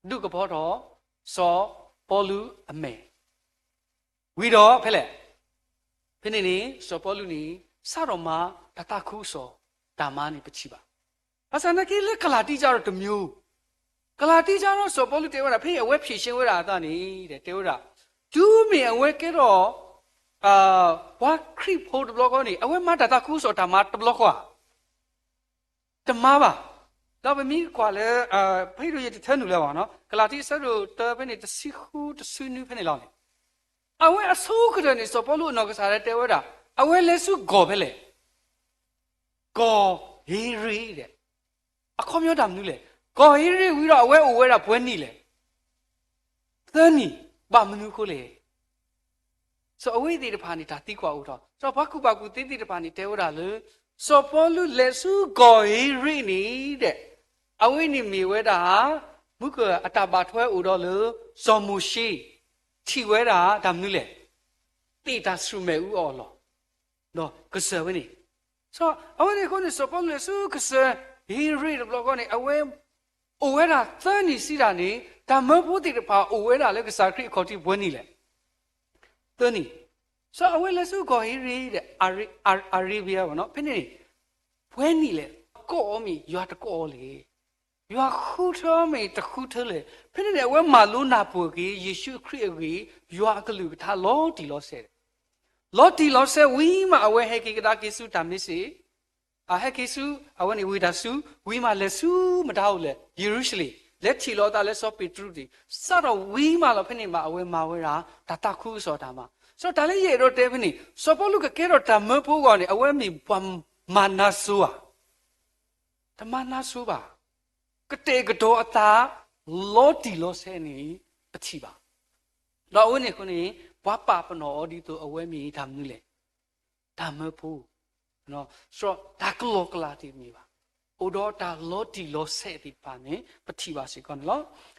ဒုးကပီၤထီၣ် စီၤပီလူးအမဲာ်, ဝံၤဒီးဖဲလဲၣ်, ဖဲန့ၣ်န့ၣ် စီၤပီလူးန့ၣ် စးထီၣ်မၤတၢ်သးခုကစီၣ်တၢ်မၤန့ၣ် ပထံၣ်ဘၣ်. ဘၣ်ဆၣ်သနာ်က့လၢကလၤတံကဒီးတမျိုး, ကလၤတံကဒီး စီၤပီလူးတဲဝဲဒၣ် ဖဲအဝဲဖြေရှင်းဝဲဒၣ်အသးန့ၣ် တဲဝဲဒၣ်, တုၤမ့ၢ်အဝဲကဲထီၣ် ပှၤခရံာ်ဖိတဘျီဃီန့ၣ် အဝဲမၤတၢ်သးခုကစီၣ်တၢ်မၤတဘျီဃီဧါ, တမၤဘၣ်. ဒီးပမ့ၢ်ကွၢ်လၢ ဖဲဒိၣ်ယတထၢနုာ်လၢၤဘၣ်နီၤ, ကလၤတံအဆၢဒိၣ်တၢ ဖဲန့ၣ် တဆံဃုတဆံနွံဖဲန့ၣ်လီၤန့ၣ်, အဝဲအဆိကတၢၢ်န့ၣ် စီၤပီလူးအနီၢ်ကစၢ်ဒၣ်တဲဝဲဒၣ် အဝဲလဲၤဆူကီၢ်ဖဲလဲၣ်, ကီၢ်ဟ့ရ့ဒဲး, အခီပညီတၢ်မနုၤလဲၣ်, ကီၢ်ဟ့ရ့ဝံၤဒီး အဝဲအိၣ်ဝဲဒၣ်ပှဲၤနံၣ်လဲၣ်, သၢနံၣ်, ဘၣ်မနုၤအဃိလဲၣ်. စီၤအဝဲသ့ၣ်တဖၣ်န့ၣ် တၢ်သံကွၢ်အိၣ်ထီၣ်, စီၤပှၤကူၣ်ဘၣ်ကူၣ်သ့သ့ၣ်တဖၣ်န့ၣ် တဲဝဲဒၣ်လၢ စီၤပီလူးလဲၤဆူကီၢ်ဟ့ရ့န့ၣ်ဒဲး, အဝဲန့ၣ်မ့ၢ်ဝဲဒၣ် မုၢ်ကၢၢ်အတၢ်ဘၣ်ထွဲအိၣ်ဒီးလၢ စီၤမိၤၡ့, ထံၣ်ဝဲဒၣ်တၢ်မနုၤလဲၣ်, သ့ၣ်တၢ်ဆူၣ်မဲာ်အူအီၣ်လီၤ, ဒီးကစၢၢ်ဝဲန့ၣ် စီၤ အဝဲန့ၣ်အဃိန့ၣ် စီၤပီလူးလဲၤဆူကစၢၢ်ဟ့ရ့တဘျီဃီန့ၣ် အဝဲအိၣ်ဝဲဒၣ်သၢနံၣ်စံးတၢ်န့ၣ် တၢ်မၢဖိသ့ၣ်တဖၣ်အိၣ်ဝဲဒၣ်လၢကစၢ်ခရံာ်အခီၣ်ထံးပှဲၤနံၣ်လဲၣ်, သၢနံၣ်, စီၤအဝဲလဲၤဆူကီၢ်ဟ့ရ့ဒီး အရ့ဘံယါဘၣ်နီၤ ဖဲန့ၣ်န့ၣ် ပှဲၤနံၣ်လဲၣ် ကိးအီၤမ့ၢ်ယွၤတကိးအီၤလဲၣ်, ယွၤဃုထၢအီၤမ့ၢ်တဃုထၢလဲၣ်, ဖဲန့ၣ်န့ၣ် အဝဲမၤလိနၢ်ပၢၢ်က့ၤ ယ့ၣ်ၡူးခရံာ်အဂ့ၢ် ယွၤအကလုၢ်ကထါလီၤတံၢ်လီၤဆဲး လီၤတံၢ်လီၤဆဲးဝံၤမး အဝဲဟဲက့ၤကဒါက့ၤဆူတၢ်မ့ၢ်စ့ၢ်, အဟဲက့ၤဆူ အဝဲန့ၣ်ဝ့ၢ်တၢ်စူၤ ဝံၤမးလဲၤဆူမတၤအိၣ်လဲၣ် ယရူၤၡလ့ၣ် လဲၤထံၣ်လိာ်အသးလၢစီၤပ့းတရူးတ့ၢ်, စးထီၣ်ဝံၤမးလီၤ ဖဲန့ၣ်မး အဝဲမၤဝဲဒၣ် တၢ်သးခုကစီၣ်တၢ်မၤ, စီၤတၢ်လၢယအဲၣ်ဒိးတဲဖဲန့ၣ် စီၤပီလူးကကဲထီၣ်တၢ်မၢဖိအဂီၢ်န့ၣ် အဝဲမ့ၢ်ပှၤမၤနါစိၤဧါ, တမၤနါစိၤဘၣ်, ကတဲာ်ကတီၤအသး လီၤတံၢ်လီၤဆဲးန့ၣ် ပထံၣ်ဘၣ်. ဒီးအဝဲန့ၣ်အဃိန့ၣ် ပှၤပာ်ပနီၣ်အီၤဒ်သိးအဝဲမ့ၢ်တၢ်မနုၤလဲၣ်, တၢ်မၢဖိ, စးတၢ်ကလီကလးတမ့ၢ်ဘၣ်, အိၣ်ဒီးတၢ်လီၤတံၢ်လီၤဆဲးသ့ၣ်တဖၣ်န့ၣ် ပထံၣ်ဘၣ်စ့ၢ်ကီးန့ၣ်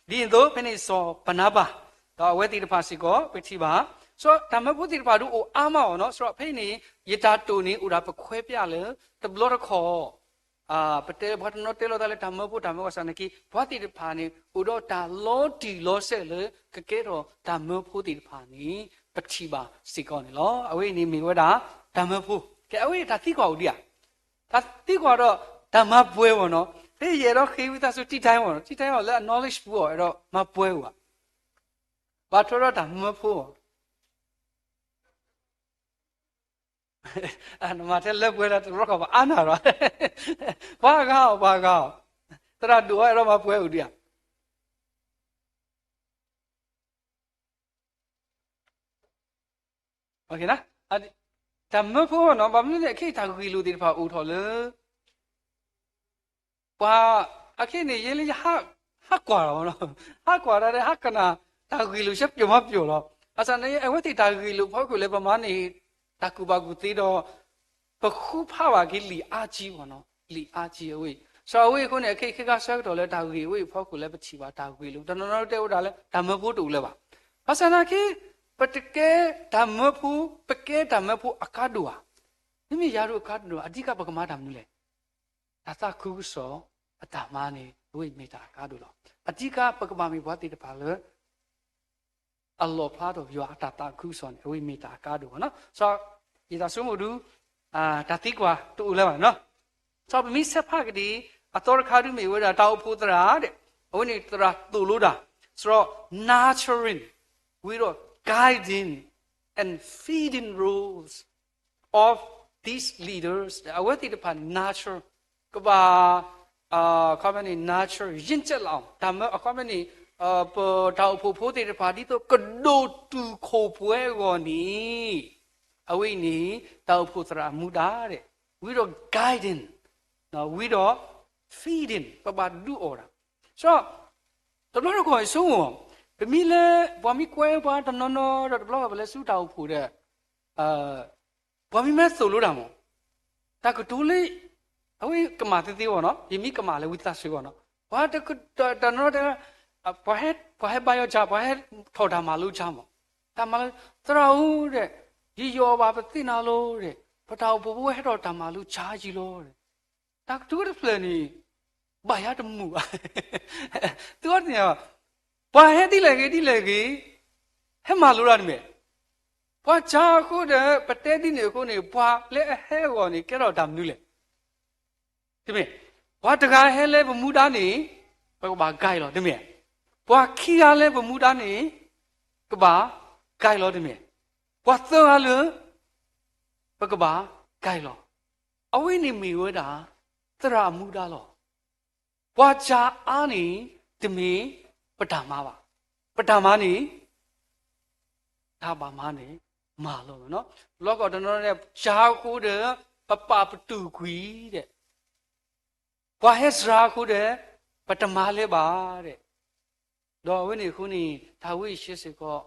လီၤ. ဒ်သိးဖဲန့ၣ်စီၤဘၤနါဘၤ ဒီးအဝဲသ့ၣ်တဖၣ်စ့ၢ်ကီး ပထံၣ်ဘၣ်, စးတၢ်မၢဖိသ့ၣ်တဖၣ်ဒုးအိၣ်အါမးအီၤနီၤ, စးဖဲန့ၣ် ယတၢ်တိာ်န့ၣ် အိၣ်ဒၣ်ပခွဲးပြာ်လၢ တဘျီတခီၣ် ပတဲပှၤတနီၤတဲလီၤသးလၢတၢ်မၢဖိ တၢ်မၢဖိ ဘၣ်ဆၣ်သနာ်က့ ပှၤသ့ၣ်တဖၣ်န့ၣ် အိၣ်ဒီးတၢ်လီၤတံၢ်လီၤဆဲးလၢ ကကဲထီၣ်တၢ်မၢဖိသ့ၣ်တဖၣ်န့ၣ် ပထံၣ်ဘၣ်စ့ၢ်ကီးန့ၣ်လီၤ. အဝဲအံၤန့ၣ်မ့ၢ်ဝဲဒၣ် တၢ်မၢဖိ, ကဲ အဝဲအံၤတၢ်သံကွၢ်အိၣ်ဒံးဧါ, တၢ်သံကွၢ်ဒီး တၢ်မၤပှဲၤအီၤနီၤ, ဖဲယအဲၣ်ဒိးဃ့ဝံသးစူၤ တံၢ်တဲအီၤနီၤ, တံၢ်တဲအီၤလၢအ knowledge ပူၤအီၤ အဲၣ်ဒိးမၤပှဲၤဧါ, ဘၣ်ထွဲဒီးတၢ်မၢဖိအီၤ နမၤထဲလၢပှဲၤလၢတရီခီၣ်ဘၣ်အါနၤလီၤ, ပှၤဂၤအီၤ ပှၤဂၤအီၤ, သရၣ်ဒိၣ်အီၤ အဲၣ်ဒိးမၤပှဲၤအိၣ်ဒံးဧါ, တၢ်မၢဖိနီၤ, ဘၣ်မနုၤလဲၣ် ခဲအံၤတၢ်ဂ့ၢ်လိာ်သ့ၣ်တဖၣ်အိၣ်ထီၣ်လၢ ပှၤ အခဲအံၤန့ၣ် ယဲလၢယ ဟးကွၢ်လီၤ, ဟးကွၢ်တၢ်ဒီး ဟးကနၣ် တၢ်ဂ့ၢ်လိာ်ဆၢပျီမၤပျီလီၤ. ဘၣ်ဆၣ်န့ၣ် အဝဲသ့ၣ်တၢ်ဂ့ၢ်လိာ်ဖီခိၣ်လၢပမၤန့ၣ် တၢ်ကူၣ်ဘၣ်ကူၣ်သ့ဒီး ပဃုဖးဘၣ်က့ၤလံာ်အါကံအီၤနီၤ, လံာ်အါကံအဝဲအံၤ, စးအဝဲအံၤအဃိန့ၣ် အခဲအံၤခဲခါဆၢကတီၢ်လၢတၢ်ဂ့ၢ်အဝဲအံၤဖီခိၣ်လၢပထံၣ်ဘၣ်တၢ်ဂ့ၢ်လိာ် တနီၤနီၤတဲဝဲဒၣ်လၢ တၢ်မၢဖိတအိၣ်လၢၤဘၣ်. ဘၣ်ဆၣ်သနာ်က့ ပတကဲတၢ်မၢဖိ, ပကဲတၢ်မၢဖိအကါဒိၣ်ဧါ. မ့မ့ၢ်ယၤဒိၣ်အကါဒိၣ်, အဓိကပကမၤတၢ်မနုၤလဲၣ်. တၢ်သးခုကစီၣ်အတၢ်မၤန့ၣ် အဝဲမ့ၢ်တၢ်အကါဒိၣ်လီၤ. အဓိကပကဘၣ်မ့ၢ်ပှၤသ့ၣ်တဖၣ်လၢ အလီၣ်ဖျါထီၣ်ယွၤအတၢ်သးခုကစီၣ်န့ၣ် အဝဲမ့ၢ်တၢ်အကါဒိၣ်လီၤ. စီၤယသးစိမိၣ်ဒုး တၢ်သံကွၢ်တအိၣ်လၢၤဘၣ်န့ၣ်လီၤ. စီၤပမ့ၢ်ဆဲးဖးကဒံး အသီတခါဒုးမ့ၢ်ဝဲဒၣ်တၢ်အိၣ်ဖှိၣ်သရၣ်ဒီး အဝဲန့ၣ်သရၣ်သိၣ်လိတၢ်, စီၤ nurturing, ဝံၤဒီး guiding and feeding roles of these leaders အဝဲသ့ၣ်တဖၣ်န့ၣ် nurture ကဘၣ် အခီပညီန့ၣ် nurture ရင့်ကျက်လာအောင် တၢ်မၢ အခီပညီန့ၣ် ပတၢ်အိၣ်ဖှိၣ်ဖိသ့ၣ်တဖၣ် ဒ်သိးကဒိၣ်တုာ်ခိၣ်ပှဲၤအဂီၢ်န့ၣ် အဝဲအံၤန့ၣ် တၢ်အိၣ်ဖှိၣ်သရၣ်မူဒါဒီး ဝံၤဒီး guiding, ဝံၤဒီး feeding ပဘၣ်ဒုးအီၣ်တၢ်, စီၤ တဘျီတခီၣ်ဆိကမိၣ်, ပမ့ၢ်လၢ ပှၤမ့ၢ်ကွဲပှၤတနီၤနီၤဒီး တဘျီဘၣ်ပလဲၤဆူတၢ်အိၣ်ဖှိၣ်ဒီး ပှၤမ့ၢ်မ့ၢ်သိၣ်လိတၢ်မး, တၢ်ကတိၤလၢ အဝဲကမၣ်သ့သ့ဘၣ်န့ၣ်လီၤ, ယမ့ၢ်ကမၣ်လၢဝံသးစူၤဘၣ်န့ၣ်လီၤ, ပှၤတနီၤနီၤတဲ ပှၤဟဲဘါယွၤကၠါ, ပှၤဟဲဘါယွၤထီၣ်တၢ်မၤလိကၠါမး, တၢ်မၤလိ သရၣ်ဧၢဒီး ယယီၤဘၣ်ပသ့ၣ်နၤလီၤဒီး ပတၢ်အိၣ်ဖှိၣ်ဖိဟဲထီၣ်တၢ်မၤလိကၠါယံာ်လီၤဒီး တၢ်ကတိၤတဖျၢၣ်န့ၣ် ဘၣ်ယၤတမုာ်ဘၣ်, သုဝဲတသ့ၣ်ညါဘၣ်, ပှၤဟဲဒ်လဲၣ်ဂ့ၤဒ်လဲၣ်ဂ့ၤ, ဟဲမၤလိတၢ်တမ့ၢ်, ပှၤကၠါအဃိဒီး ပတဲဒ်န့ၣ်အဃိန့ၣ် ပှၤလၢအဟဲအဂီၢ်န့ၣ် ကဲထီၣ်တၢ်မနုၤလဲၣ်, တမ့ၢ်, ပှၤတဂၤဟဲလၢပမူဒါန့ၣ် ပကဘၣ် guide လီၤ တမ့ၢ်, ပှၤခံဂၤလၢပမူဒါန့ၣ် ကဘၣ် guide လီၤ တမ့ၢ်, ပှၤသၢဂၤလၢ ပကဘၣ် guide လီၤ, အဝဲန့ၣ်မ့ၢ်ဝဲဒၣ် သရၣ်အမူဒါလီၤ. ပှၤကၠါအါန့ၣ် တမ့ၢ်ပတၢ်မၤဘၣ်, ပတၢ်မၤန့ၣ် တၢ်ဘၣ်မၤန့ၣ် မၤလီၤမးန့ၣ်လီၤ. လီၢ်ကီၢ်တနီၤန့ၣ် ကၠါအဃိဒီး ပပာ်ပတုာ်ကွံာ်ဒီး ပှၤဟဲစှၤအဃိဒီး ပတမၤလၢၤဘၣ်ဒီး ဒီးအဝဲန့ၣ်အဃိန့ၣ် တၢ်ဝဲအံၤဆှဲစ့ၢ်ကီး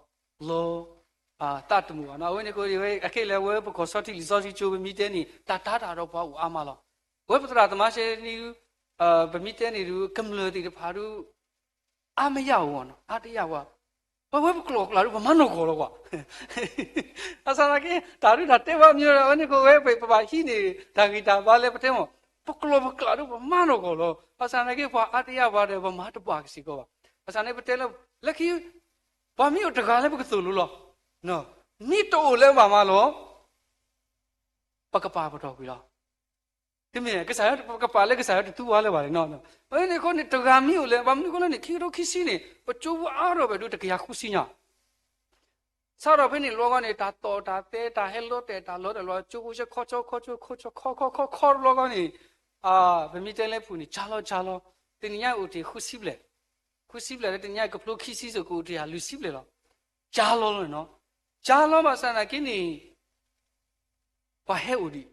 လီၤ သးတမုာ်ဘၣ်န့ၣ်လီၤ. အဝဲန့ၣ်အဃိ အခဲလၢာ်ဝဲ ပကီၢ်စီထံလံာ်စီဆှံကၠိ ပမ့ၢ်တဲန့ၣ် တၢ်တာ်တၢ်ဒီးပှၤအိၣ်အါမးလီၤ. ဝဲပသရၣ်သမါရှဲန့ၣ် ပမ့ၢ်တဲန့ၣ်ဒီး ကမျၢၢ်သ့ၣ်တဖၣ်ဒီး အါမးယၤအိၣ်န့ၣ်လီၤ, အါတယၤဝဲ ပဝဲပကျိာ်ပကျးဒီး ပမၤနီၢ်ကီၢ်လီၤကွၢ်. ဘၣ်ဆၣ်သနာ်က့ တၢ်ဒုးတၢ်တဲဘၣ်မ့ၢ်ဝဲဒၣ် အဝဲန့ၣ်အဃိ ဝဲပဘၣ်ဟံးန့ၢ် တၢ်ဂံၢ်တၢ်ဘါလၢပတဲမး, ပကျိာ်ပကျးဒီး ပမၤနီၢ်ကီၢ်လီၤ. ဘၣ်ဆၣ်သနာ်က့ ပှၤအါတယၤဝဲဒီး ပမၤတဘၣ်ကစ့ၢ်ကီးဘၣ်. ဘၣ်ဆၣ်န့ၣ် ပတဲလၢ လၢခံ ပှၤမ့ၢ်အိၣ်တဂၤလၢပကသိၣ်လိလီၤ. မ့ၢ်တအိၣ်လၢၤဘၣ်မးလီၤ ပကပာ်ပတီၢ်ကွံာ်လီၤ. တမ့ၢ် ကစၢ်ယွၤ ပကပာ်လၢကစၢ်ယွၤတသူဝဲလၢၤဘၣ်န့ၣ်လီၤ. အဝဲန့ၣ်အဃိန့ၣ် တဂၤမ့ၢ်အိၣ်လၢၤ ဘၣ်မနုၤအဃိလဲၣ်န့ၣ် ခံကထိခံဆံန့ၣ် ပကၠိဖိအါထီၣ်ဝဲဒၣ်တကယၤဃုဆံညါ စးထီၣ်ဖဲန့ၣ်တဘျီဃီန့ၣ် တၢ်တီၣ်တၢ်တဲ တၢ်ဟဲလီၤတဲာ်တၢ်လီၤတဲာ်လီၤ ကၠိဖိဆဲခီဆဲခီဆဲခီဆဲခီခီခီခီတဘျီဃီန့ၣ် ပမ့ၢ်တဲလၢပူၤန့ၣ် ကၠါလီၤကၠါလီၤ တနံၤညါအိၣ်တ့ၢ်ဃုဆံဘျဲၣ်, ဃုဆံဘျဲၣ်လၢတနံၤညါကဖျိခံဆံစ့ၢ်ကီးအိၣ်တ့ၢ်ယၤလွံၢ်ဆံဘျဲၣ်လီၤ. ကၠါလီၤလီၤန့ၣ်လီၤ. ကၠါလီၤဘၣ်ဆၣ်သနာ်က့န့ၣ် ပှၤဟဲအိၣ်ဒံး,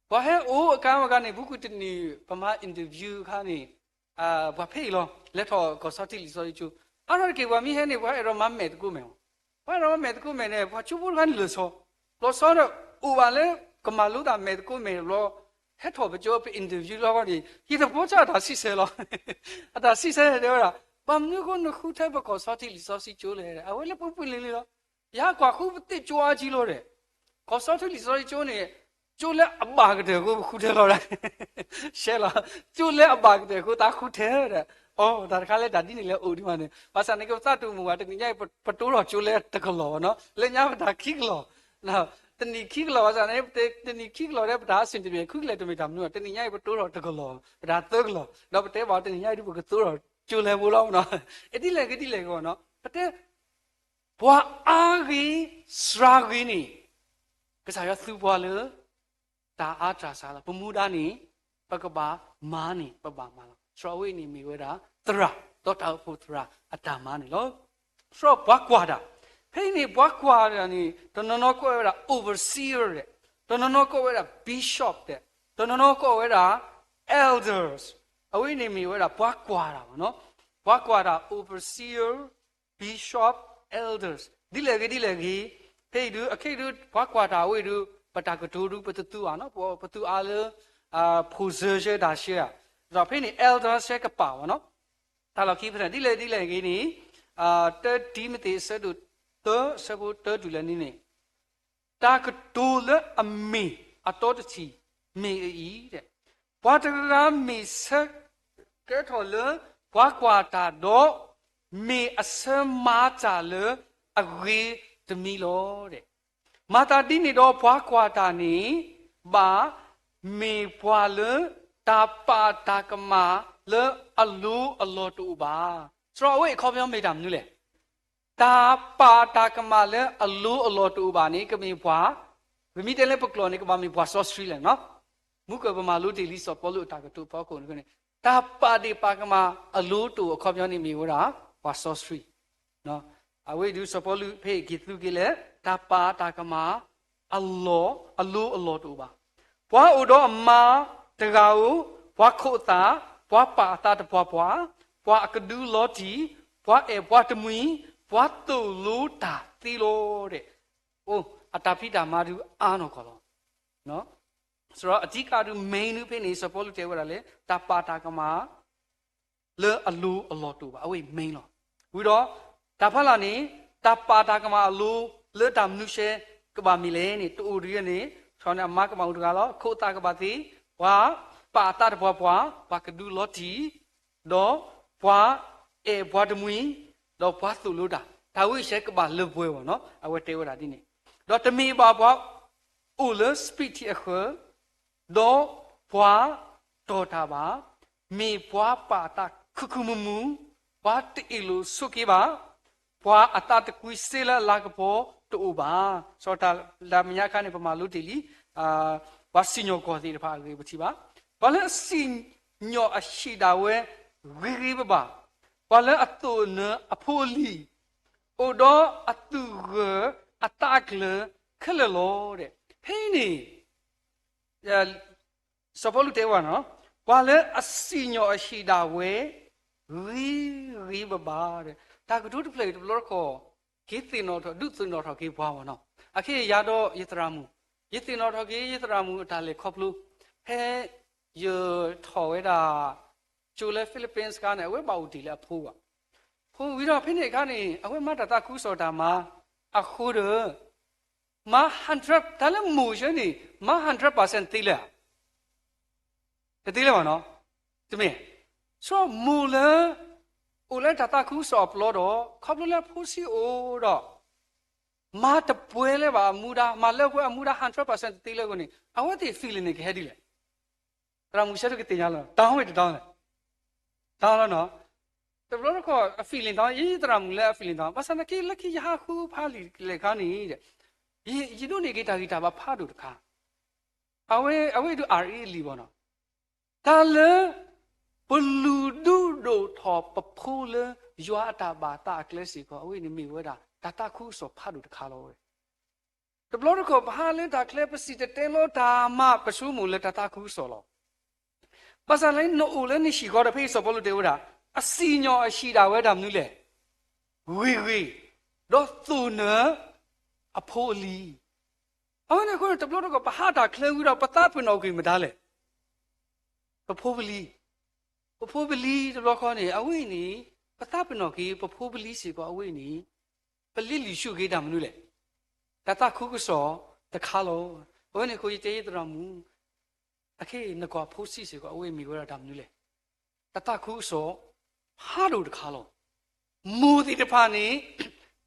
ပှၤဟဲအိၣ်အခါမ့ၢ်ဂ့ၤန့ၣ် ဘူးကတနံၤ ပမၤ interview အခါန့ၣ် ပှၤဖဲအံၤလီၤ လဲၤထီၣ်ကီၢ်စီထံလံာ်စီဆှံကၠိ, အါထီၣ်တက့ၢ် ပှၤမ့ၢ်ဟဲန့ၣ် ပှၤအဲၣ်ဒိးမၤမဲာ်သကိးမဲာ်မး, ပှၤအဲၣ်ဒိးမၤမဲာ်သကိးမဲာ်န့ၣ် ပှၤကၠိဖိတဂၤန့ၣ်လၢာ်ဆီ, လီၤဆီဒီး အိၣ်ဘၣ်လၢကမၤလိတၢ်မဲာ်သကိးမဲာ်တဘျီ ဟဲထီၣ်ပကၠိ ပ interview လီၤဃီန့ၣ် ယသးပီၢ်ဆၣ်အတၢ်ဆံဆဲလီၤ, အတၢ်ဆံဆဲတဲဝဲဒၣ် ဘၣ်မနုၤအဃိနဃုထၢပကီၢ်စီထံလံာ်စီဆှံကၠိလဲၣ်, အဝဲလၢပှဲၤပှဲၤလံၤလံၤလီၤ. ယကွၢ်ဃုပသ့ၣ်ကၠိအါကံလီၤဒီး ကီၢ်စီထံလံာ်စီဆှံကၠိန့ၣ် ကၠိလၢအဘၣ်ကတၢၢ်အဃိပဃုထၢလီၤဒီး ရှဲလီၤ, ကၠိလၢအဘၣ်ကတၢၢ်အဃိသးဃုထၢဒီး အိ တၢ်တခါလၢတၢ်ဒ်န့ၣ်လၢအိၣ်ဒံးမးန့ၣ် ဘၣ်ဆၣ်န့ၣ်ကသးတမုာ်ဘၣ် တနံၤညါအံၤ ပတိၢ်ထီၣ်ကၠိလၢတကလီၢ်ဘၣ်န့ၣ်လီၤ, လၢညါပတၢ်ခံကလီၢ် တနံၣ်ခံကလီၢ်ဘၣ်ဆၣ်န့ၣ် တနံၣ်ခံကလီၢ်ဒီးပတၢ်အဆ့ၣ်တမ့ၢ် ခုကလဲာ်တမ့ၢ်တၢ်မနုၤဘၣ် တနံၤညါအံၤပတိၢ်ထီၣ်တကလီၢ် ပတၢ်သၢကလီၢ် ဒီးပတဲဘၣ်တနံၤညါအံၤဒ်ပကတိၢ်ထီၣ်ကၠိလဲၤဘိလီၤမးန့ၣ်လီၤ, ဒ်လဲၣ်ဂ့ၤဒ်လဲၣ်ဂ့ၤန့ၣ်လီၤ ပတဲ ပှၤအါဂ့ၤ စှၤဂ့ၤန့ၣ် ကစၢ်ယွၤသူပှၤလၢ တၢ်အါတၢ်စှၤလီၤ. ပမူဒါန့ၣ် ပကဘၣ်မၤန့ၣ် ပဘၣ်မၤလီၤ. စီၤအဝဲအံၤန့ၣ်မ့ၢ်ဝဲဒၣ် သရၣ် ဒီးတၢ်အိၣ်ဖှိၣ်သရၣ်အတၢ်မၤန့ၣ်လီၤ. စီၤပှၤကွၢ်တၢ်, ဖဲအံၤန့ၣ် ပှၤကွၢ်တၢ်န့ၣ် တနီၤနီၤကိးဝဲဒၣ် overseer ဒီး တနီၤနီၤကိးဝဲဒၣ် bishop ဒီး တနီၤနီၤကိးဝဲဒၣ် elders အဝဲအံၤန့ၣ်မ့ၢ်ဝဲဒၣ် ပှၤကွၢ်တၢ်မးန့ၣ်လီၤ, ပှၤကွၢ်တၢ် overseer bishop, elders ဒ်လဲၣ်ဂ့ၤဒ်လဲၣ်ဂ့ၤ, ဖဲအံၤဒုး အခဲအံၤဒုး ပှၤကွၢ်တၢ်ဝဲအံၤဒုး ပတၢ်ကတိၤဒုး ပတသူအါန့ၣ်လီၤ, ပသူအါလၢ ဖိစၢၤရှဲတၢ်ရှဲဧါ, ဒီးဖဲန့ၣ် elders ရှဲကပာ်မးန့ၣ်လီၤ, တၢ်လီၢ်ခံဖဲန့ၣ် ဒ်လဲၣ်ဒ်လဲၣ်ဂ့ၤန့ၣ် တၢတံၤမသ့း အဆၢဒိၣ်သၢ အဆၢဖိတၢတုၤလၢနွံန့ၣ်, တၢ်ကတိၤလၢအမ့ၢ်အတီတထံၣ်မ့ၢ်အအံၤ, ပှၤတဂၤဂၤမ့ၢ်ဆၢကဲထီၣ်လၢပှၤကွၢ်တၢ်ဒီး, မ့ၢ်အဆၢမၤတၢ်လၢအဂ့ၤတမံၤလီၤ. မၤသးဒ်န့ၣ်ဒီးပှၤကွၢ်တၢ်န့ၣ် ဘၣ်မ့ၢ်ပှၤလၢတၢ်ပာ်တၢ်ကမၣ်လၢအလိၤအလီၢ်တအိၣ်ဘၣ်. စရီအဝဲအခီပညီမ့ၢ်တၢ်မနုၤလဲၣ်. တၢ်ပာ်တၢ်ကမၣ်လၢအလိၤအလီၢ်တအိၣ်ဘၣ်န့ၣ် ကမ့ၢ်ပှၤ, ပမ့ၢ်တဲလၢပကျိာ်န့ၣ် ကဘၣ်မ့ၢ်ပှၤစီဆှံလဲၣ်နီၤ. မုၢ်ကၢၢ်ပမၤလိတ့ၢ်လံစီၤပီလူးအတၢ်ကတိၤဖီခိၣ်န့ၣ်, တၢ်ပာ်ဒ့ၣ်ပာ်ကမၣ်အလိၤတအိၣ်အခီပညီန့ၣ်မ့ၢ်ဝဲဒၣ် ပှၤစီဆှံ အဝဲဒုးစီၤပီလူးဖဲအံၤက့ၤသူက့ၤလၢ တၢ်ပာ်တၢ်ကမၣ် အလီၤ, အလိၤအလီၢ်တအိၣ်ဘၣ်. ပှၤအိၣ်ဒီးအမါတဂၤဧိၤ, ပှၤခိးသး, ပှၤပာ်အသးတပှၢ်ပှၢ်, ပှၤအကဒုလီၤတံၢ်, ပှၤအဲၣ်ပှၤတမှံၤ, ပှၤသိၣ်လိတၢ်သ့လီၤ. အိ, အတၢ်ဖံးတၢ်မၤဒုးအါနီၢ်ကီၢ်လီၤ. စရီအဓိကဒုး main ဒုးဖဲန့ၣ် စီၤပီလူးတဲဝဲဒၣ်လၢ တၢ်ပာ်တၢ်ကမၣ် လၢအလိၤအလီၢ်တအိၣ်ဘၣ်, အဝဲအံၤ main လီၤ. ဝံၤဒီး တၢ်ဖီလာ်န့ၣ် တၢ်ပာ်တၢ်ကမၣ်အလိၤလၢတၢ်မနုၤဆဲးကဘၣ်မ့ၢ်လဲၣ်န့ၣ် တအိၣ်ဒ်န့ၣ်, ဆီန့ၣ်အမါကဘၣ်အိၣ်တဂၤလီၤ, ခိးသးကဘၣ်သ့, ပှၤပာ်အသးတပှၢ်ပှၢ်, ပှၤကဒုလီၤတံၢ်, ဒီးပှၤအဲၣ်ပှၤတမှံၤ, ဒီးပှၤသိၣ်လိတၢ်, တၢ်ဝဲအံၤဆဲးကဘၣ်လၢပှဲၤဘၣ်နီၤ, အဝဲတဲဝဲဒၣ်ဒ်န့ၣ်, ဒီးတမ့ၢ်ဘၣ်ပှၤအိၣ်လၢ speed ထံအဃၢၤ ဒီးပှၤတီၢ်တၢ်ဘၣ်, မ့ၢ်ပှၤပာ်အသးခုခုမူမူ, ပှၤတအ့ၣ်လိာ်ဆိးက့ဘၣ်, ပှၤအသးတကွံစ့လၢအလၤကပီၤတအိၣ်ဘၣ်. စီၤတၢ်လၢမဲာ်ညါအခါန့ၣ် ပမၤလိတ့ၢ်လံ, ပှၤစံၣ်ညီၣ်ကွီၢ်သ့ၣ်တဖၣ်အဂ့ၢ်ပထံၣ်ဘၣ်, ပှၤလၢအစံၣ်ညီၣ်အဟံၣ်ဒၣ်ဝဲဂ့ၤဂ့ၤဘၣ်ဘၣ်, ပှၤလၢအသိၣ်နၢၤအဖိအလံၤ, အိၣ်ဒီးအသူၣ်ဂၢၢ်အသးအကျၢၤခဲလၢာ်လီၤ. ဖဲအံၤန့ၣ် စီၤပီလူးတဲဝဲဒၣ်, ပှၤလၢအစံၣ်ညီၣ်အဟံၣ်ဒၣ်ဝဲ ဂ့ၤဂ့ၤဘၣ်ဘၣ်, တၢ်ကတိၤတဖျၢၣ်အံၤတဘျီတခီၣ် က့ၤသ့ၣ်နီၣ်ထီၣ် ဒုးသ့ၣ်နီၣ်ထီၣ်က့ၤပှၤမ့ၢ်နီၤ, အခဲအံၤယၤဒီးယသရၣ်မုၣ်, ယသ့ၣ်နီၣ်ထီၣ်က့ၤယသရၣ်မုၣ်အတၢ်လဲၤခီဖျိ, ဖဲယထီၣ်ဝဲဒၣ် ကၠိလၢ Philippines အခါန့ၣ် အဝဲဘၣ်အိၣ်တ့ၢ်လၢအဖိဘၣ်, ဖိဝံၤဒီးဖဲန့ၣ်အခါန့ၣ် အဝဲမၤတၢ်သးခုကစီၣ်တၢ်မၤအဃိဒီး မၤ hundred, တၢ်လၢမိၢ်ဆၢန့ၣ် မၤ hundred percent သ့လၢၤဧါ, တသ့လၢၤဘၣ်နီၤ, တမ့ၢ်, ဆိမိၢ်လၢ အိၣ်လၢတၢ်သးခုကစီၣ်အပျီဒီး ခီဖျိလၢဖိဆံးအိၣ်ဒီး မၤတပှဲၤလၢၤဘၣ်အမူဒါ, မၤလၢပှဲၤအမူဒါ hundred percent တသ့လၢၤအဃိန့ၣ် အဝဲသ့ၣ် feeling န့ၣ် ကဟဲဒ်လဲၣ်, သရၣ်မုၣ်ဆၢတကသ့ၣ်ညါလီၤ, တၢ်ဝဲတတီၤလဲၣ်, တၢ်လီၤနီၤ, တဘျီတခီၣ်အ feeling တၢ် ယသရၣ်မုၣ်လၢအ feeling တၢ်, ဘၣ်ဆၣ်သနာ်က့ လၢခံယဟးဃုဖးလံာ်လဲၣ်ခါန့ၣ် ယဒိးန့ၢ်က့ၤတၢ်ဂံၢ်တၢ်ဘါဖးဒိၣ်တခါ, အဝဲ အဝဲဒုးအါအံၤလံဘၣ်နီၤ, တၢ်လၢ ပလူၤဒုးဒိၣ်ထီၣ်ပဖိလၢ ယွၤအတၢ်ဘၣ်သးအကျဲစ့ၢ်ကီး အဝဲန့ၣ်မ့ၢ်ဝဲဒၣ် တၢ်သးခုကစီၣ်ဖးဒိၣ်တခါလီၤဝဲ. တဘျီတခီၣ်ပဟးလၢတၢ်ချၢ ပစံၣ်တဲၤတဲလီၤတၢ်မး ပဆိကမိၣ်လၢတၢ်သးခုကစီၣ်လီၤ. ဘၣ်ဆၣ်လၢနအိၣ်လၢနဟံၣ်ဃီဒီး ဖဲအံၤစီၤပီလူးတဲဝဲဒၣ် အစံၣ်ညီၣ်အဟံၣ်ဒၣ်ဝဲဒၣ်မနုၤလဲၣ်, ဂ့ၤဂ့ၤ, ဒီးသိၣ်နၢၤအဖိအလံၤ, အဝဲန့ၣ်အဃိန့ၣ် တဘျီတခီၣ် ပဟးတၢ်ချၢဝံၤဒီး ပသးပ့ၤနီၣ်ကွံာ်မတၤလဲၣ်, ပဖိပလံၤ, ပဖိပလံၤတဘျီဃီန့ၣ် အဝဲအံၤန့ၣ် ပသးပ့ၤနီၣ်က့ၤ ပဖိပလံၤစ့ၢ်ကီးအဝဲအံၤန့ၣ် ပလ့လံၤဆူၣ်က့ၤတၢ်မနုၤလဲၣ်, တၢ်သးခုကစီၣ်တခါလီၤ. အဝဲန့ၣ်အဃိ ယတဲယသရၣ်မုၣ် အခဲအံၤ နကွၢ်ဖိဆံးစ့ၢ်ကီး အဝဲအံၤမ့ၢ်ဝဲဒၣ်တၢ်မနုၤလဲၣ်, တၢ်သးခုကစီၣ်ဖးဒိၣ်တခါလီၤ. မိၢ်သ့ၣ်တဖၣ်န့ၣ်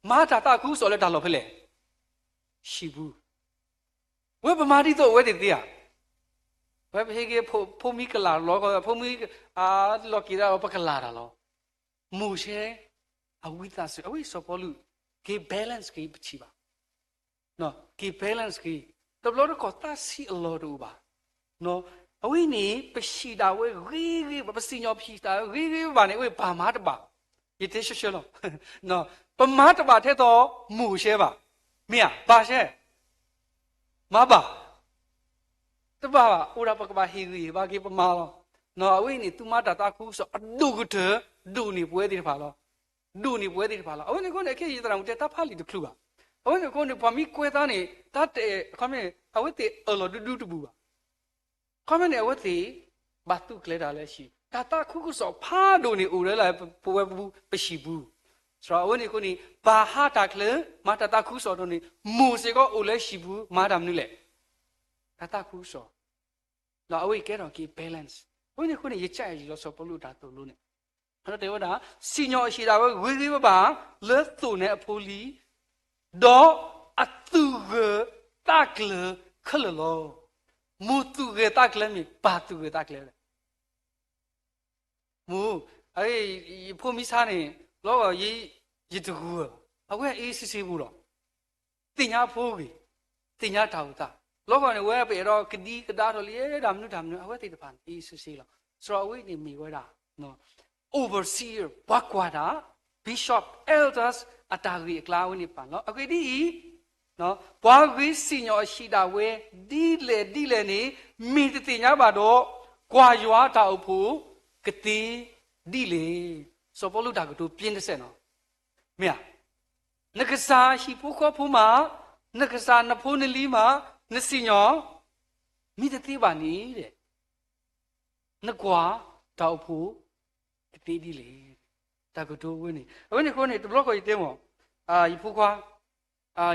မၤတၢ်သးခုကစီၣ်လၢတၢ်လီၢ်ဖဲလဲၣ်, ဟံၣ်ပူၤ, ဝဲပမၤဒ်သိးအဝဲသ့ၣ်သ့ဧါ, ဝဲပဟ့ၣ်က့ၤဖိ, ဖိမံကလၤလီၤ, ဖိမံ, အလီၤက့ၤဒၣ်လီၤ ပကလၤတၢ်လီၤ. မိၢ်ဆဲ အဝံသးစူၤ အဝဲစီၤပီလူး က့ၤ balance က့ၤပထံၣ်ဘၣ် က့ၤ balance က့ၤ, တဘျီတခီၣ်သးဆံးအလီၢ်တအိၣ်ဘၣ်. အဝဲန့ၣ် ပဟံၣ်ဒၣ်ဝဲဂ့ၤဂ့ၤဘၣ်, ပစံၣ်ညီၣ်ပဟံၣ်ဒၣ်ဝဲဂ့ၤဂ့ၤဘၣ်န့ၣ် အဝဲပာ်မၤတဘၣ်, ယတဲဆှၢဆှၢလီၤ. ပမၤတဘၣ်ထဲသိးမိၢ်ဆဲဘၣ်, မ့ၢ်ဧါ, ပၢ်ဆဲ, မၤဘၣ် တဘၣ်ဘၣ်, အိၣ်ဒၣ်ပကဘၣ်ဟ့ၣ်ဂံၢ်ဟ့ၣ်ဘါက့ၤပမၤလီၤ. အဝဲန့ၣ် သုမၤတၢ်သးခုကစီၣ်အဒိၣ်ကတၢၢ် ဒိၣ်န့ၢ်ပဝဲသ့ၣ်တဖၣ်လီၤ. ဒိၣ်န့ၢ်ပဝဲသ့ၣ်တဖၣ်လီၤ. အဝဲန့ၣ်အဃိန့ၣ် ခဲအံၤယသရၣ်မုၣ်တဲတၢ်ဖးလံာ်တချုးဘၣ်. အဝဲန့ၣ်အဃိန့ၣ် ပှၤမ့ၢ်ကွဲးသးန့ၣ် တၢ်တဲ, ခီမ့ၢ် အဝဲသ့ၣ်အၢၣ်လီၤဒူဒူတဘူၣ်ဘၣ်. ခီမ့ၢ်န့ၣ် အဝဲသ့ၣ် ဘၣ်သူၣ်ကျဲၤတၢ်လၢအဟံၣ်, တၢ်သးခုကစီၣ်ဖးဒိၣ်န့ၣ်အိၣ်လၢပဝဲပူၤ ပဟံၣ်ပူၤ, စရီအဝဲန့ၣ်အဃိန့ၣ် ဘၣ်ဟးတၢ်ချၢ မၤတၢ်သးခုကစီၣ်အသိးန့ၣ် မိၢ်စ့ၢ်ကီးအိၣ်လၢဟံၣ်ပူၤ မၤတၢ်မနုၤလဲၣ်, တၢ်သးခုကစီၣ်, ဒီးအဝဲအံၤကဲထီၣ်က့ၤ balance. အဝဲန့ၣ်အဃိန့ၣ် ယကစၢ်ယွၤလီၤဆီ စီၤပီလူးတၢ်သိၣ်လိန့ၣ် တဲဝဲဒၣ်, စံၣ်ညီၣ်အဟံၣ်ဒၣ်ဝဲဂ့ၤဂ့ၤဘၣ်ဘၣ် လၢသိၣ်နဲအဖိလံၤ, ဒီးအသူၣ်ဂၢၢ်သးကျၢၤခဲလၢာ်လီၤ. မိၢ်သူၣ်ဂၢၢ်သးကျၢၤမ့ၢ် ပၢ်သူၣ်ဂၢၢ်သးကျၢၤလဲၣ်. မိၢ်, ယဖိမံဆါန့ၣ် လီၤဂီၤ ယတဂုာ်ဘၣ်, အဝဲအ့ၣ်စ့စ့ပူၤလီၤ. သ့ၣ်ညါအဖိအဂ့ၢ်, သ့ၣ်ညါတၢ်အိၣ်သး, လီၤဂီၤန့ၣ် ဝဲပအဲၣ်ဒိးကဒံကဒါထီၣ်လံ တၢ်မနုၤတၢ်မနုၤ အဝဲသ့ၣ်တဖၣ်န့ၣ် အ့ၣ်စ့စ့လီၤ. စရီအဝဲန့ၣ်မ့ၢ်ဝဲဒၣ် overseer ပှၤကွၢ်တၢ်, bishop, elders အတၢ်ဂ့ၢ်အကျါအဝဲန့ၣ်ပာ်လီၤ. အဂ့ၢ်ဒ်အံၤ, ပှၤဂ့ၤစံၣ်ညီၣ်အဟံၣ်ဒၣ်ဝဲ ဒ်လဲၣ်ဒ်လဲၣ်န့ၣ် မ့ၢ်တသ့ၣ်ညါဘၣ်ဒီး ကွၢ်ယွၤတၢ်အိၣ်ဖှိၣ်ကသ့ဒ်လဲၣ်. စီၤပီလူးတၢ်ကတိၤပျ့တစဲးနီၤ, မ့ၢ်ဧါ, နကစၢ်ဟံၣ်ဖိဃီဖိမး, နကစၢ်နဖိနလံၤမး, နစံၣ်ညီၣ် မ့ၢ်တသ့ဘၣ်န့ၣ်ဒီး နကွၢ်တၢ်အိၣ်ဖှိၣ်ကသ့ဒ်လဲၣ်. တၢ်ကတိၤဝဲန့ၣ် အဝဲန့ၣ်အဃိန့ၣ် တဘျီဃီယတဲမ့ၢ် ယဖိခွါ,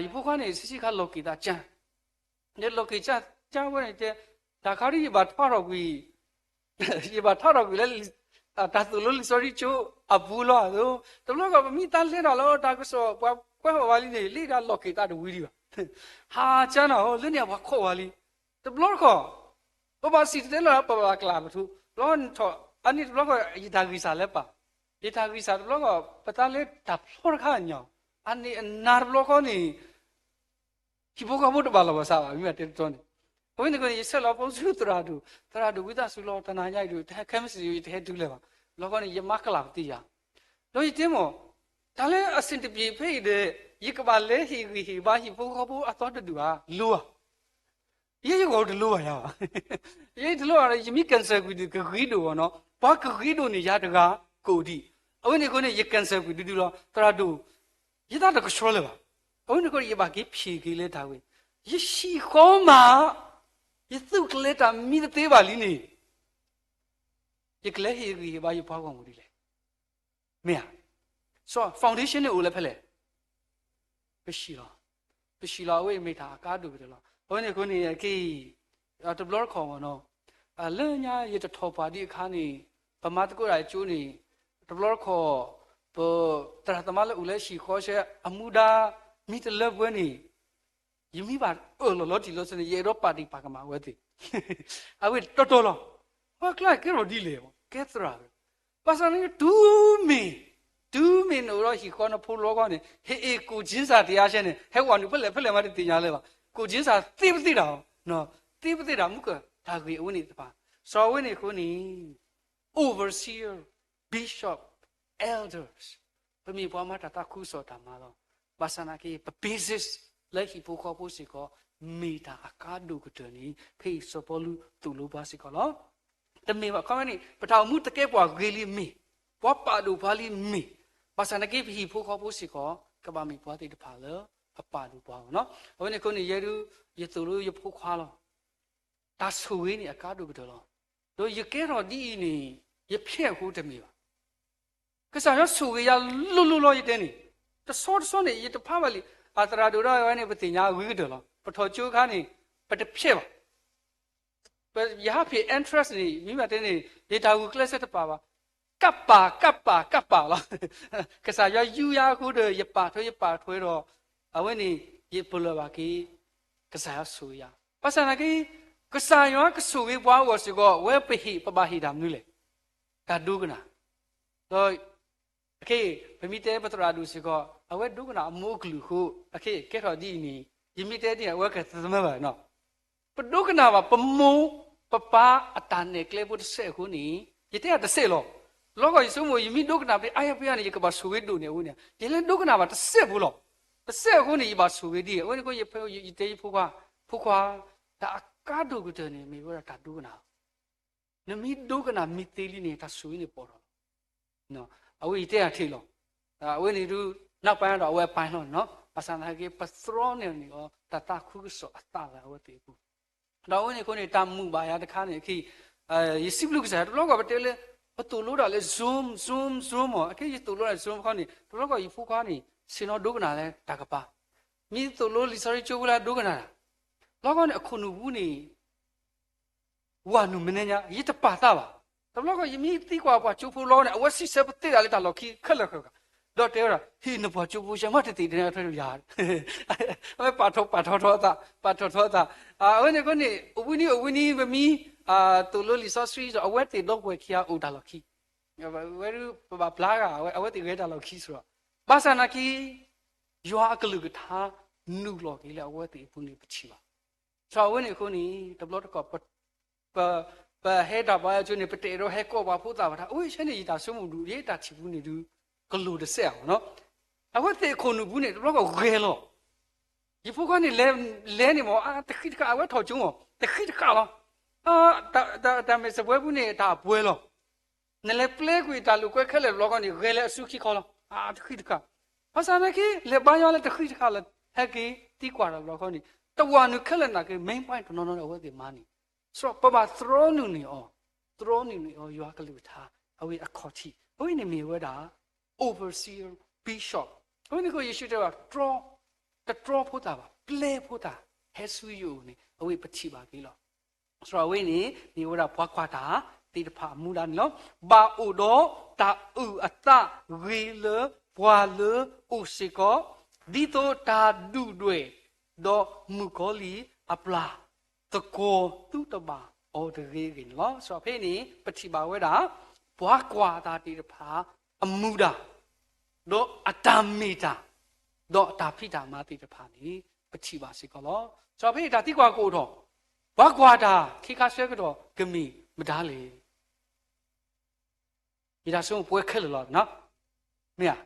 ယဖိခွါန့ၣ် ဆံးဆံးခါလီၤက့ၤသးကၢ, လီၤက့ၤကၢဝဲန့ၣ်တဲ, တၢ်ခါဒ်ယဘၣ်ထါထီၣ်ကွံာ်, ယဘၣ်ထါထီၣ်ကွံာ်လၢ တၢ်သိၣ်လိလံာ်စီဆှံကၠိအပူၤလီၤအသိး, တဘျီဃီပမ့ၢ်တၢ်လဲၤတၢ်လီၤ တၢ်ကစီၣ်ပှၤကွဲးဟီၣ်ဝဲလံန့ၣ် လၢတၢ်လီၤက့ၤသးတဝံၤဒံးဘၣ်. ဟးကၢနီၤ လၢန့ၣ်ပှၤခိးဝဲလံ. တဘျီဃီ ပဘၣ်စံၣ်တဲၤတဲလီၤ ပဘၣ်ကျၢ်ပထူ လီၤထီၣ် အန့ၣ်တဘျီဃီ ယတၢ်ဂံၢ်စၢ်လၢပၢ်, ယတၢ်ဂံၢ်စၢ်တဘျီဃီ ပတၢ်လဲၤတၢ်ဖျီတခါညါ, အန့ၣ်အနၤတဘျီဃီန့ၣ် ဟံၣ်ဖိဃီဖိတဘၣ်လီၤဘၣ်စးဘၣ် မ့ၢ်တဲတတီန့ၣ်. အဝဲန့ၣ်အဃိန့ၣ် ယဆဲးလီၤဖိဆူသရၣ်ဒိၣ်, သရၣ်ဒိၣ်ဝံသးစူၤလီၤ တနၤညါအံၤဒိၣ် တဟဲခဲမ့ၢ်စ့ၢ် ယတဟဲတုၤလၢၤဘၣ်. လီၤဃီန့ၣ် ယမၤကလၢ်ပသ့ယၤ, ဒီးယတဲမ့ၢ် တၢ်လၢအဆင်တပြေဖဲအံၤဒီး ယကဘၣ်လဲၤဟ့ၣ်ဂံၢ်ဟ့ၣ်ဘါဟံၣ်ဖိဃီဖိအသီတဒူၣ်ဧါ, လိဧါ. ယဲယဂီၢ်တလိဘၣ်ယၤဘၣ်. ယဲတလိဘၣ်ဒီး ယမ့ၢ် cancel ကွံာ်ဒီး ကဂ့ၤဒိၣ်ဂီၢ်နီၤ, ပှၤကဂ့ၤဒိၣ်န့ၣ် ယၤတဂၤကအိၣ်ဒံး. အဝဲန့ၣ်အဃိန့ၣ် ယ cancel ကွံာ်ဒုဒုလီၤ. သရၣ်ဒိၣ်, ယသးတကဆှီလၢၤဘၣ်. အဝဲန့ၣ်အဃိန့ၣ် ယဘၣ်က့ၤဖံးက့ၤလၢတၢ်ဝဲ, ယဟံၣ်ဃီမး, ယသူၣ်ကျဲၤတၢ်မံတသ့ဘၣ်လံန့ၣ် ယကလဲၤဟ့ၣ်ဂံၢ်ဟ့ၣ်ဘါယပှၤဂီၢ်မုၢ်ဒ်လဲၣ်. မ့ၢ်ဧါ. စီၤ foundation န့ၣ်အိၣ်လၢဖဲလဲၣ်. ပဟံၣ်လီၤ. ပဟံၣ်လီၤ အဝဲအံၤမ့ၢ်တၢ်အကါဒိၣ်ကတၢၢ်လီၤ. အဝဲန့ၣ်အဃိန့ၣ် ခဲအံၤ တဘျီတခီၣ်မ့ၢ်နီၤ, လၢညါယတထီၣ်ပှၤဒံးအခါန့ၣ် ပမၤသကိးတၢ်ကၠိန့ၣ် တဘျီတခီၣ် ပသရၣ်သမါလၢအိၣ်လၢဟံၣ်ဃီဆဲ အမူဒါ မ့ၢ်တလၢပှဲၤန့ၣ် ယမ့ၢ်ဘၣ်အၢၣ်လီၤလီၤတံၢ်လီၤဆဲးန့ၣ် ယအဲၣ်ဒိးပာ်တံၢ်ပာ်ကမၣ်ဝဲသ့ၣ်. အဝဲတီတီလီၤ. ပှၤကျါကဲထီၣ်ဒ်လဲၣ်, ကဲသရၣ်, ဘၣ်ဆၣ်န့ၣ် တုၤမ့ၢ်, တုၤမ့ၢ်နအိၣ်ဒီးဟံၣ်ဃီနဖိလီၤဂီၢ်န့ၣ် ဟဲအ့ၣ်ကိၣ်ကၠ့စၢ်တယါဆဲန့ၣ် ဟဲဝဲနုာ်ဖဲလဲၣ်ဖဲလဲၣ်မးတသ့ၣ်ညါလၢၤဘၣ်. ကိၣ်ကၠ့စၢ်သ့ပသ့ၣ်တၢ်, သ့ပသ့ၣ်တၢ်မုၢ်ကၢၢ်တၢ်ဂ့ၢ်အဝဲန့ၣ်တဖၣ်. စီၤအဝဲန့ၣ်အဃိန့ၣ် overseer, bishop, elders, ပမ့ၢ်ပှၤမၤတၢ်သးခုကစီၣ်တၢ်မၤလီၤ. ဘၣ်ဆၣ်နာ်က့ ပ basis လၢဟံၣ်ဖိဃီဖိစ့ၢ်ကီး မ့ၢ်တၢ်အကါဒိၣ်ကတၢၢ်န့ၣ် ဖဲအံၤစီၤပီလူးသိၣ်လိပှၤစ့ၢ်ကီးလီၤ. တမ့ၢ်ဘၣ်ခီမ့ၢ်န့ၣ် ပတၢ်အိၣ်မူတကဲပှၤဂ့ၤလံမ့ၢ်, ပှၤပာ်ဒိၣ်ပှၤလံမ့ၢ်, ဘၣ်ဆၣ်နာ်က့ ပဟံၣ်ဖိဃီဖိစ့ၢ်ကီး ကဘၣ်မ့ၢ်ပှၤသ့ၣ်တဖၣ်လၢအပာ်ဒိၣ်ပှၤအဂီၢ်နီၤ. အဝဲန့ၣ်အဃိန့ၣ် ယဲဒၣ် ယသိၣ်လိယဖိခွါလီၤ. တၢ်ဆိၣ်ဂ့ၤန့ၣ်အကါဒိၣ်ကတၢၢ်လီၤ. ဒီးယကဲထီၣ်ဒ်အံၤန့ၣ် ယဖျဲးအဃိတမ့ၢ်ဘၣ်. ကစၢ်ယွၤဆိၣ်ဂ့ၤယၤလိၤလိၤလီၤ ယတဲန့ၣ်. တဆီတဆီန့ၣ် ယတဖးဘၣ်လံ. အသရၣ်ဒိၣ်ဒီးဝဲန့ၣ် ပသ့ၣ်ညါအဂ့ၤကတၢၢ်လီၤ. ပထီၣ်ကၠိအခါန့ၣ် ပတဖျဲးဘၣ်. ယဟးဖံး entrance န့ၣ် မ့ၢ်ဘၣ်တဲန့ၣ် ယတၢ်ဂုာ်ကျဲးစၢးတပာ်ဘၣ်. ကပ်ပါ, ကပ်ပါ, ကပ်ပါ လီၤ. ကစၢ်ယွၤယူယၤအဃိဒီး ယပာ်ထွဲ ယပာ်ထွဲဒီး အဝဲန့ၣ် ယပလၢၢ်ဘၣ်က့ၤ ကစၢ်ယွၤဆိၣ်ဂ့ၤယၤ. ဘၣ်ဆၣ်သနာ်က့ ကစၢ်ယွၤကဆိၣ်ဂ့ၤပှၤအဂီၢ်စ့ၢ်ကီး အဝဲပဟ့ၣ် ပဘၣ်ဟ့ၣ်တၢ်မနုၤလဲၣ်. တၢ်ဒိကနၣ်. ဒီး အခဲအံၤ ပမ့ၢ်တဲပသရၣ်ဒိၣ်စ့ၢ်ကီး အဝဲဒိကနၣ်အမိၢ်အကလုၢ်အဃိ အခဲအံၤကဲထီၣ်ဒ်အံၤန့ၣ် ယမ့ၢ်တဲဒ်န့ၣ် အဝဲကသမၢဘၣ်နီၤ. ပဒိကနၣ်ဘၣ် ပမိၢ်ပပၢ်အတၢ်နဲၣ်ကျဲဖိတစဲးအဃိန့ၣ် ယတဲအတစဲးလီၤ. လီၤဂီၢ်ယဆိကမိၣ် ယမ့ၢ်ဒိကနၣ်ဖဲအါယါပယါန့ၣ် ယကဘၣ်ဆိၣ်ဂ့ၤဒိၣ်န့ၢ်အဃိန့ၣ် ယလဲၤဒိကနၣ်ဘၣ်တစဲးဖိလီၤ. တစဲးအဃိန့ၣ် ယဘၣ်ဆိၣ်ဂ့ၤဒ်အံၤ အဝဲန့ၣ်အဃိ ယတဲယဖိခွါ, ဖိခွါ, တၢ်အကါဒိၣ်ကတၢၢ်န့ၣ် မ့ၢ်ဝဲဒၣ်တၢ်ဒိကနၣ် နမ့ၢ်ဒိကနၣ်မ့ၢ်သ့လံန့ၣ် တၢ်ဆိၣ်ဂ့ၤန့ၣ်ပိာ်ထီၣ်လီၤ. အဝဲအံၤတဲအထံးလီၤ. အဝဲန့ၣ်ဒုး နောက်ပိုင်း ဒီးအဝဲအပိုင်းလီၤနီၤ. ဘၣ်ဆၣ်သနာ်က့ ပသြီန့ၢ်န့ၣ်အီၤ တၢ်သးခုကစီၣ်အသးလၢအဝဲသ့ၣ်အပူၤ ဒီးအဝဲန့ၣ်အဃိန့ၣ် တၢ်မုာ်ဘၣ်ယၤတခါန့ၣ် အခဲအံၤ ယစံးဘျုးကစၢ်ယွၤ တဘျီဃီပတဲလၢ ပသိၣ်လိတၢ်လၢ Zoom Zoom Zoom မ့ၢ် အခဲယသိၣ်လိတၢ် Zoom ခီန့ၣ် တဘျီဃီယဖိခွါန့ၣ် ဆ့ၣ်နီၤဒိကနၣ်လၢတၢ်ကပၤ, မ့ၢ်သိၣ်လိလံာ်စီဆှံကၠိဖိလၢဒိကနၣ်တၢ်, ဘျီဃီန့ၣ် အခိၣ်နူာ်ပူၤန့ၣ် ဝၤနုာ်မနုၤညါ ယတပာ်သးဘၣ်. တဘျီဃီယမ့ၢ်သံကွၢ်ပှၤကၠိဖိလီၤန့ၣ် အဝဲစံးဆၢပသ့တၢ်လၢတၢ်လီၢ်ခံခဲလၢာ်ခဲဆ့, ဒီးတဲဝဲဒၣ် ဟ့ၣ်နပှၤကၠိဖိဆၢမၤတသ့ၣ်ညါထွဲယၤ, အဝဲပာ်ထီၣ်ပာ်ထီၣ်ထီအသး, ပာ်ထီၣ်ထီအသး. အဝဲန့ၣ်အဃိန့ၣ် အိၣ်ဘှံးနံၤအိၣ်ဘှံးနံၤ ပမ့ၢ်သိၣ်လိလံာ်စီဆှံဒီး အဝဲသ့ၣ်ဒီပုၢ်ဝဲၢ်ခံဂၤအိၣ်တၢ်လီၢ်ခံ, ဝဲဒၣ်ပဘၣ်ဘျါဂၤ အဝဲသ့ၣ်ဂဲၤတၢ်လီၢ်ခံစ့ၢ်ကီး, ဘၣ်ဆၣ်နာ်က့ ယွၤအကလုၢ်ကထါနုာ်လီၤက့ၤလၢအဝဲသ့ၣ်အပူၤန့ၣ် ပထံၣ်ဘၣ်. ဒီးအဝဲန့ၣ်အဃိန့ၣ် တဘျီတခီၣ် ပ ပဟဲတၢ်ဘါယွၤကၠိန့ၣ် ပတအဲၣ်ဒိးဟဲကိးပှၤဖိသၣ်ဘၣ်တၢ်, အဝဲဆဲန့ၣ် ယတၢ်ဆိကမိၣ်ဒုး ယတၢ်ထံၣ်ပူၤန့ၣ်ဒုး ကလိၤတစဲးအီၤနီၤ. အဝဲသ့ၣ်အခိၣ်နူာ်ပူၤန့ၣ် တဘျီဃီဂဲၤလီၤ. ယဖိခွါန့ၣ် လဲၤန့ၣ်မ့ၢ် တဃံတဃာ် အဝဲထီၣ်ကၠိမ့ၢ် တဃံတဃာ်လီၤ. တၢ်မဲာ်စပွဲပူၤန့ၣ် တၢ်အပှဲၤလီၤ. နလဲၤပျဲကွံာ်တၢ်လိာ်ကွဲခဲလၢာ်တဘျီဃီန့ၣ် ဂဲၤလၢအစုခံခီလီၤ. တဃံတဃာ်. ဘၣ်ဆၣ်နာ်က့ လဲၤဘါယွၤလၢတဃံတဃာ်လၢ ဟဲက့ၤသံကွၢ်တၢ်တဘျီဃီန့ၣ် တဝၤနုာ်ခဲလၢာ်နာ်က့ main point တနီၤနီၤန့ၣ် အဝဲသ့ၣ်မၤန့ၣ် စံးပဘၣ်သြီနုာ်န့ၢ်အီၤ, သြီနုာ်န့ၢ်အီၤ ယွၤကလုၢ်ကထါ အဝဲအခီၣ်ထံး အဝဲန့ၣ်မ့ၢ်ဝဲဒၣ် overseer bishop. အဝဲန့ၣ်ကယ့ၣ်ၡူးတဲဘၣ် တတြီဖိသၣ်ဘၣ်, ပျဲဖိသၣ် ဟဲဆူယအိၣ်န့ၣ် အဝဲပထံၣ်ဘၣ်က့ၤလီၤ. စံးပဝဲန့ၣ် မ့ၢ်ဝဲဒၣ်ပှၤကွၢ်တၢ်သ့ၣ်တဖၣ်အမူဒါန့ၣ်လီၤ. ဘၣ်အိၣ်ဒီးတၢ်အုၣ်အသးဂ့ၤလၢပှၤလၢအိၣ်စ့ၢ်ကီး, ဒ်သိးတၢ်ဒုၣ်ဒွဲၣ် ဒီးမုၣ်ကီၤလံၢ်အပျၢ် သကိးသူတဘၣ်အီၤတဂ့ၤအဂ့ၢ်န့ၣ်လီၤ. စံးပဖဲန့ၣ် ပထံၣ်ဘၣ်ဝဲဒၣ် ပှၤကွၢ်တၢ်သ့ၣ်တဖၣ်အမူဒါ ဒီးအတၢ်မ့ၢ်တၢ် ဒီးအတၢ်ဖံးတၢ်မၤသ့ၣ်တဖၣ်န့ၣ် ပထံၣ်ဘၣ်စ့ၢ်ကီးလီၤ. စံးပဖဲန့ၣ် တၢ်သံကွၢ်ကအိၣ်ထီၣ်, ပှၤကွၢ်တၢ် ခ့ခါဆၢကတီၢ်ကမ့ၢ်မတၤလဲၣ်. ယတၢ်ဆိကမိၣ်ပဝဲခဲလၢာ်လီၤ, မ့ၢ်ဧါ.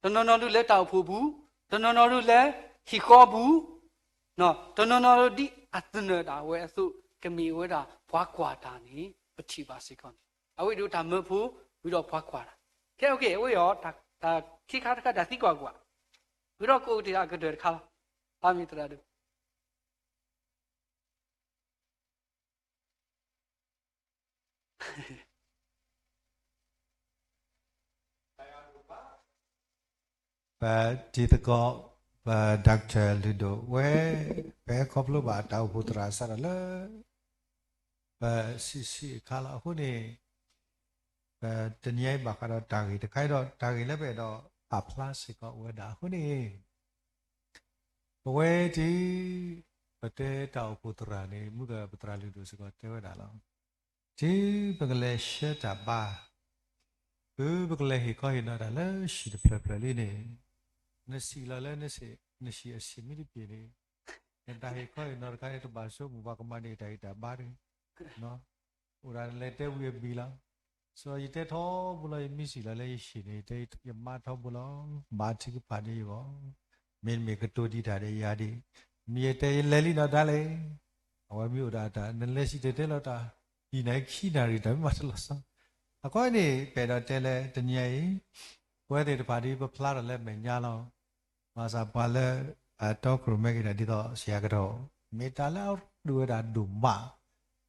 တနီၤနီၤဒုးလဲၤတၢ်အိၣ်ဖှိၣ်ပူၤ, တနီၤနီၤဒုးလဲၤဟံၣ်ဃီပူၤ, တနီၤနီၤဒ်အသနၢၣ်ဒၣ်ဝဲအသိး ကမ့ၢ်ဝဲဒၣ်ပှၤကွၢ်တၢ်န့ၣ် ပထံၣ်ဘၣ်စ့ၢ်ကီးန့ၣ် အဝဲဒၣ်တၢ်မၢဖိ ဝံၤဒီးပှၤကွၢ်တၢ်. ခဲအံၤ အဝဲအံၤ တၢ်ခံခါတခါ တၢ်သံကွၢ်ကွၢ်, ဝံၤဒီးကအိၣ်ကတၢၢ်အကတၢၢ်တခါလီၤ. အမ့ၢ်သရၣ်ဒိၣ် ပတံၤသကိး ပ Doctor လုၢ်ဒိၣ်ဝဲ ပဟဲခီဖျိဘၣ်တၢ်အိၣ်ဖှိၣ်သရၣ်စးထီၣ်လၢ ပဆံးဆံးအခါလီၤ. အဃိန့ၣ် ပတနံၤအံၤဘၣ်ဃးဒီးတၢ်ဂ့ၢ်တခါအံၤဒီး တၢ်ဂ့ၢ်လၢပအဲၣ်ဒိးပာ်ဖျါစ့ၢ်ကီးဝဲဒၣ်အဃိန့ၣ် ပဝဲတံၤ ပတဲတၢ်အိၣ်ဖှိၣ်သရၣ်န့ၣ် မုၢ်ကပသရၣ်လုၢ်ဒိၣ်စ့ၢ်ကီးတဲဝဲဒၣ်လီၤ. တုၤပကလဲၤဆှၢတၢ်ဘါ, တုၤပကလဲၤဟ့ၣ်ခီဟ့ၣ်နီၤတၢ်လၢဟံၣ်တဖျၢၣ်ဖျၢၣ်လံန့ၣ်, နစံၣ်လီၤလၢ နဟံၣ်အဆံးမ့ၢ်တပျံၤန့ၣ်, နတၢ်ဟ့ၣ်ခီဟ့ၣ်နီၤတခါန့ၣ် တဘၣ်ဆိကမိၣ်ဘၣ်ကမၤန့ၢ်တၢ်ဂံၢ်တၢ်ဘါတဂ့ၤ အိၣ်ဒၣ်လဲၤတဲဝံၤအဘံၤလီၤ. စီၤယတဲထီဘိလီၤ ယမ့ၢ်စံၣ်လီၤလၢယဟံၣ်န့ၣ် ယတဲယမါထီဘိလီၤ. ဘါထုကဖၣ်န့ၢ်ယဂီၢ်, မ့တမ့ၢ်ကတိၤဒံးတၢ်ဒီးယၤဒံး, မ့ၢ်ယတဲယလဲၤလံနီၤဒၣ်လဲာ်, အဝဲမ့ၢ်အိၣ်ဒၣ်တၢ် နလဲၤစံၣ်တဲၤတဲလီၤတၢ် ယံာ်နၤခံနၣ်ရံၣ် တၢ်မ့ၢ်မၤတလီၤဆီ, အဃိန့ၣ် ပအဲၣ်ဒိးတဲလၢတနံၤအံၤ ပဝဲသ့ၣ်တဖၣ်ဒ်ပဖျါထီၣ်လၢမဲာ်ညါလီၤ. ဘၣ်ဆၣ်ပှၤလၢအတီခိၣ်ရိၣ်မဲက့ၤတၢ်ဒ်သိးဆရာကတော် မ့ၢ်တၢ်လၢအဒိၣ်ဝဲဒၣ်ဒိၣ်မး,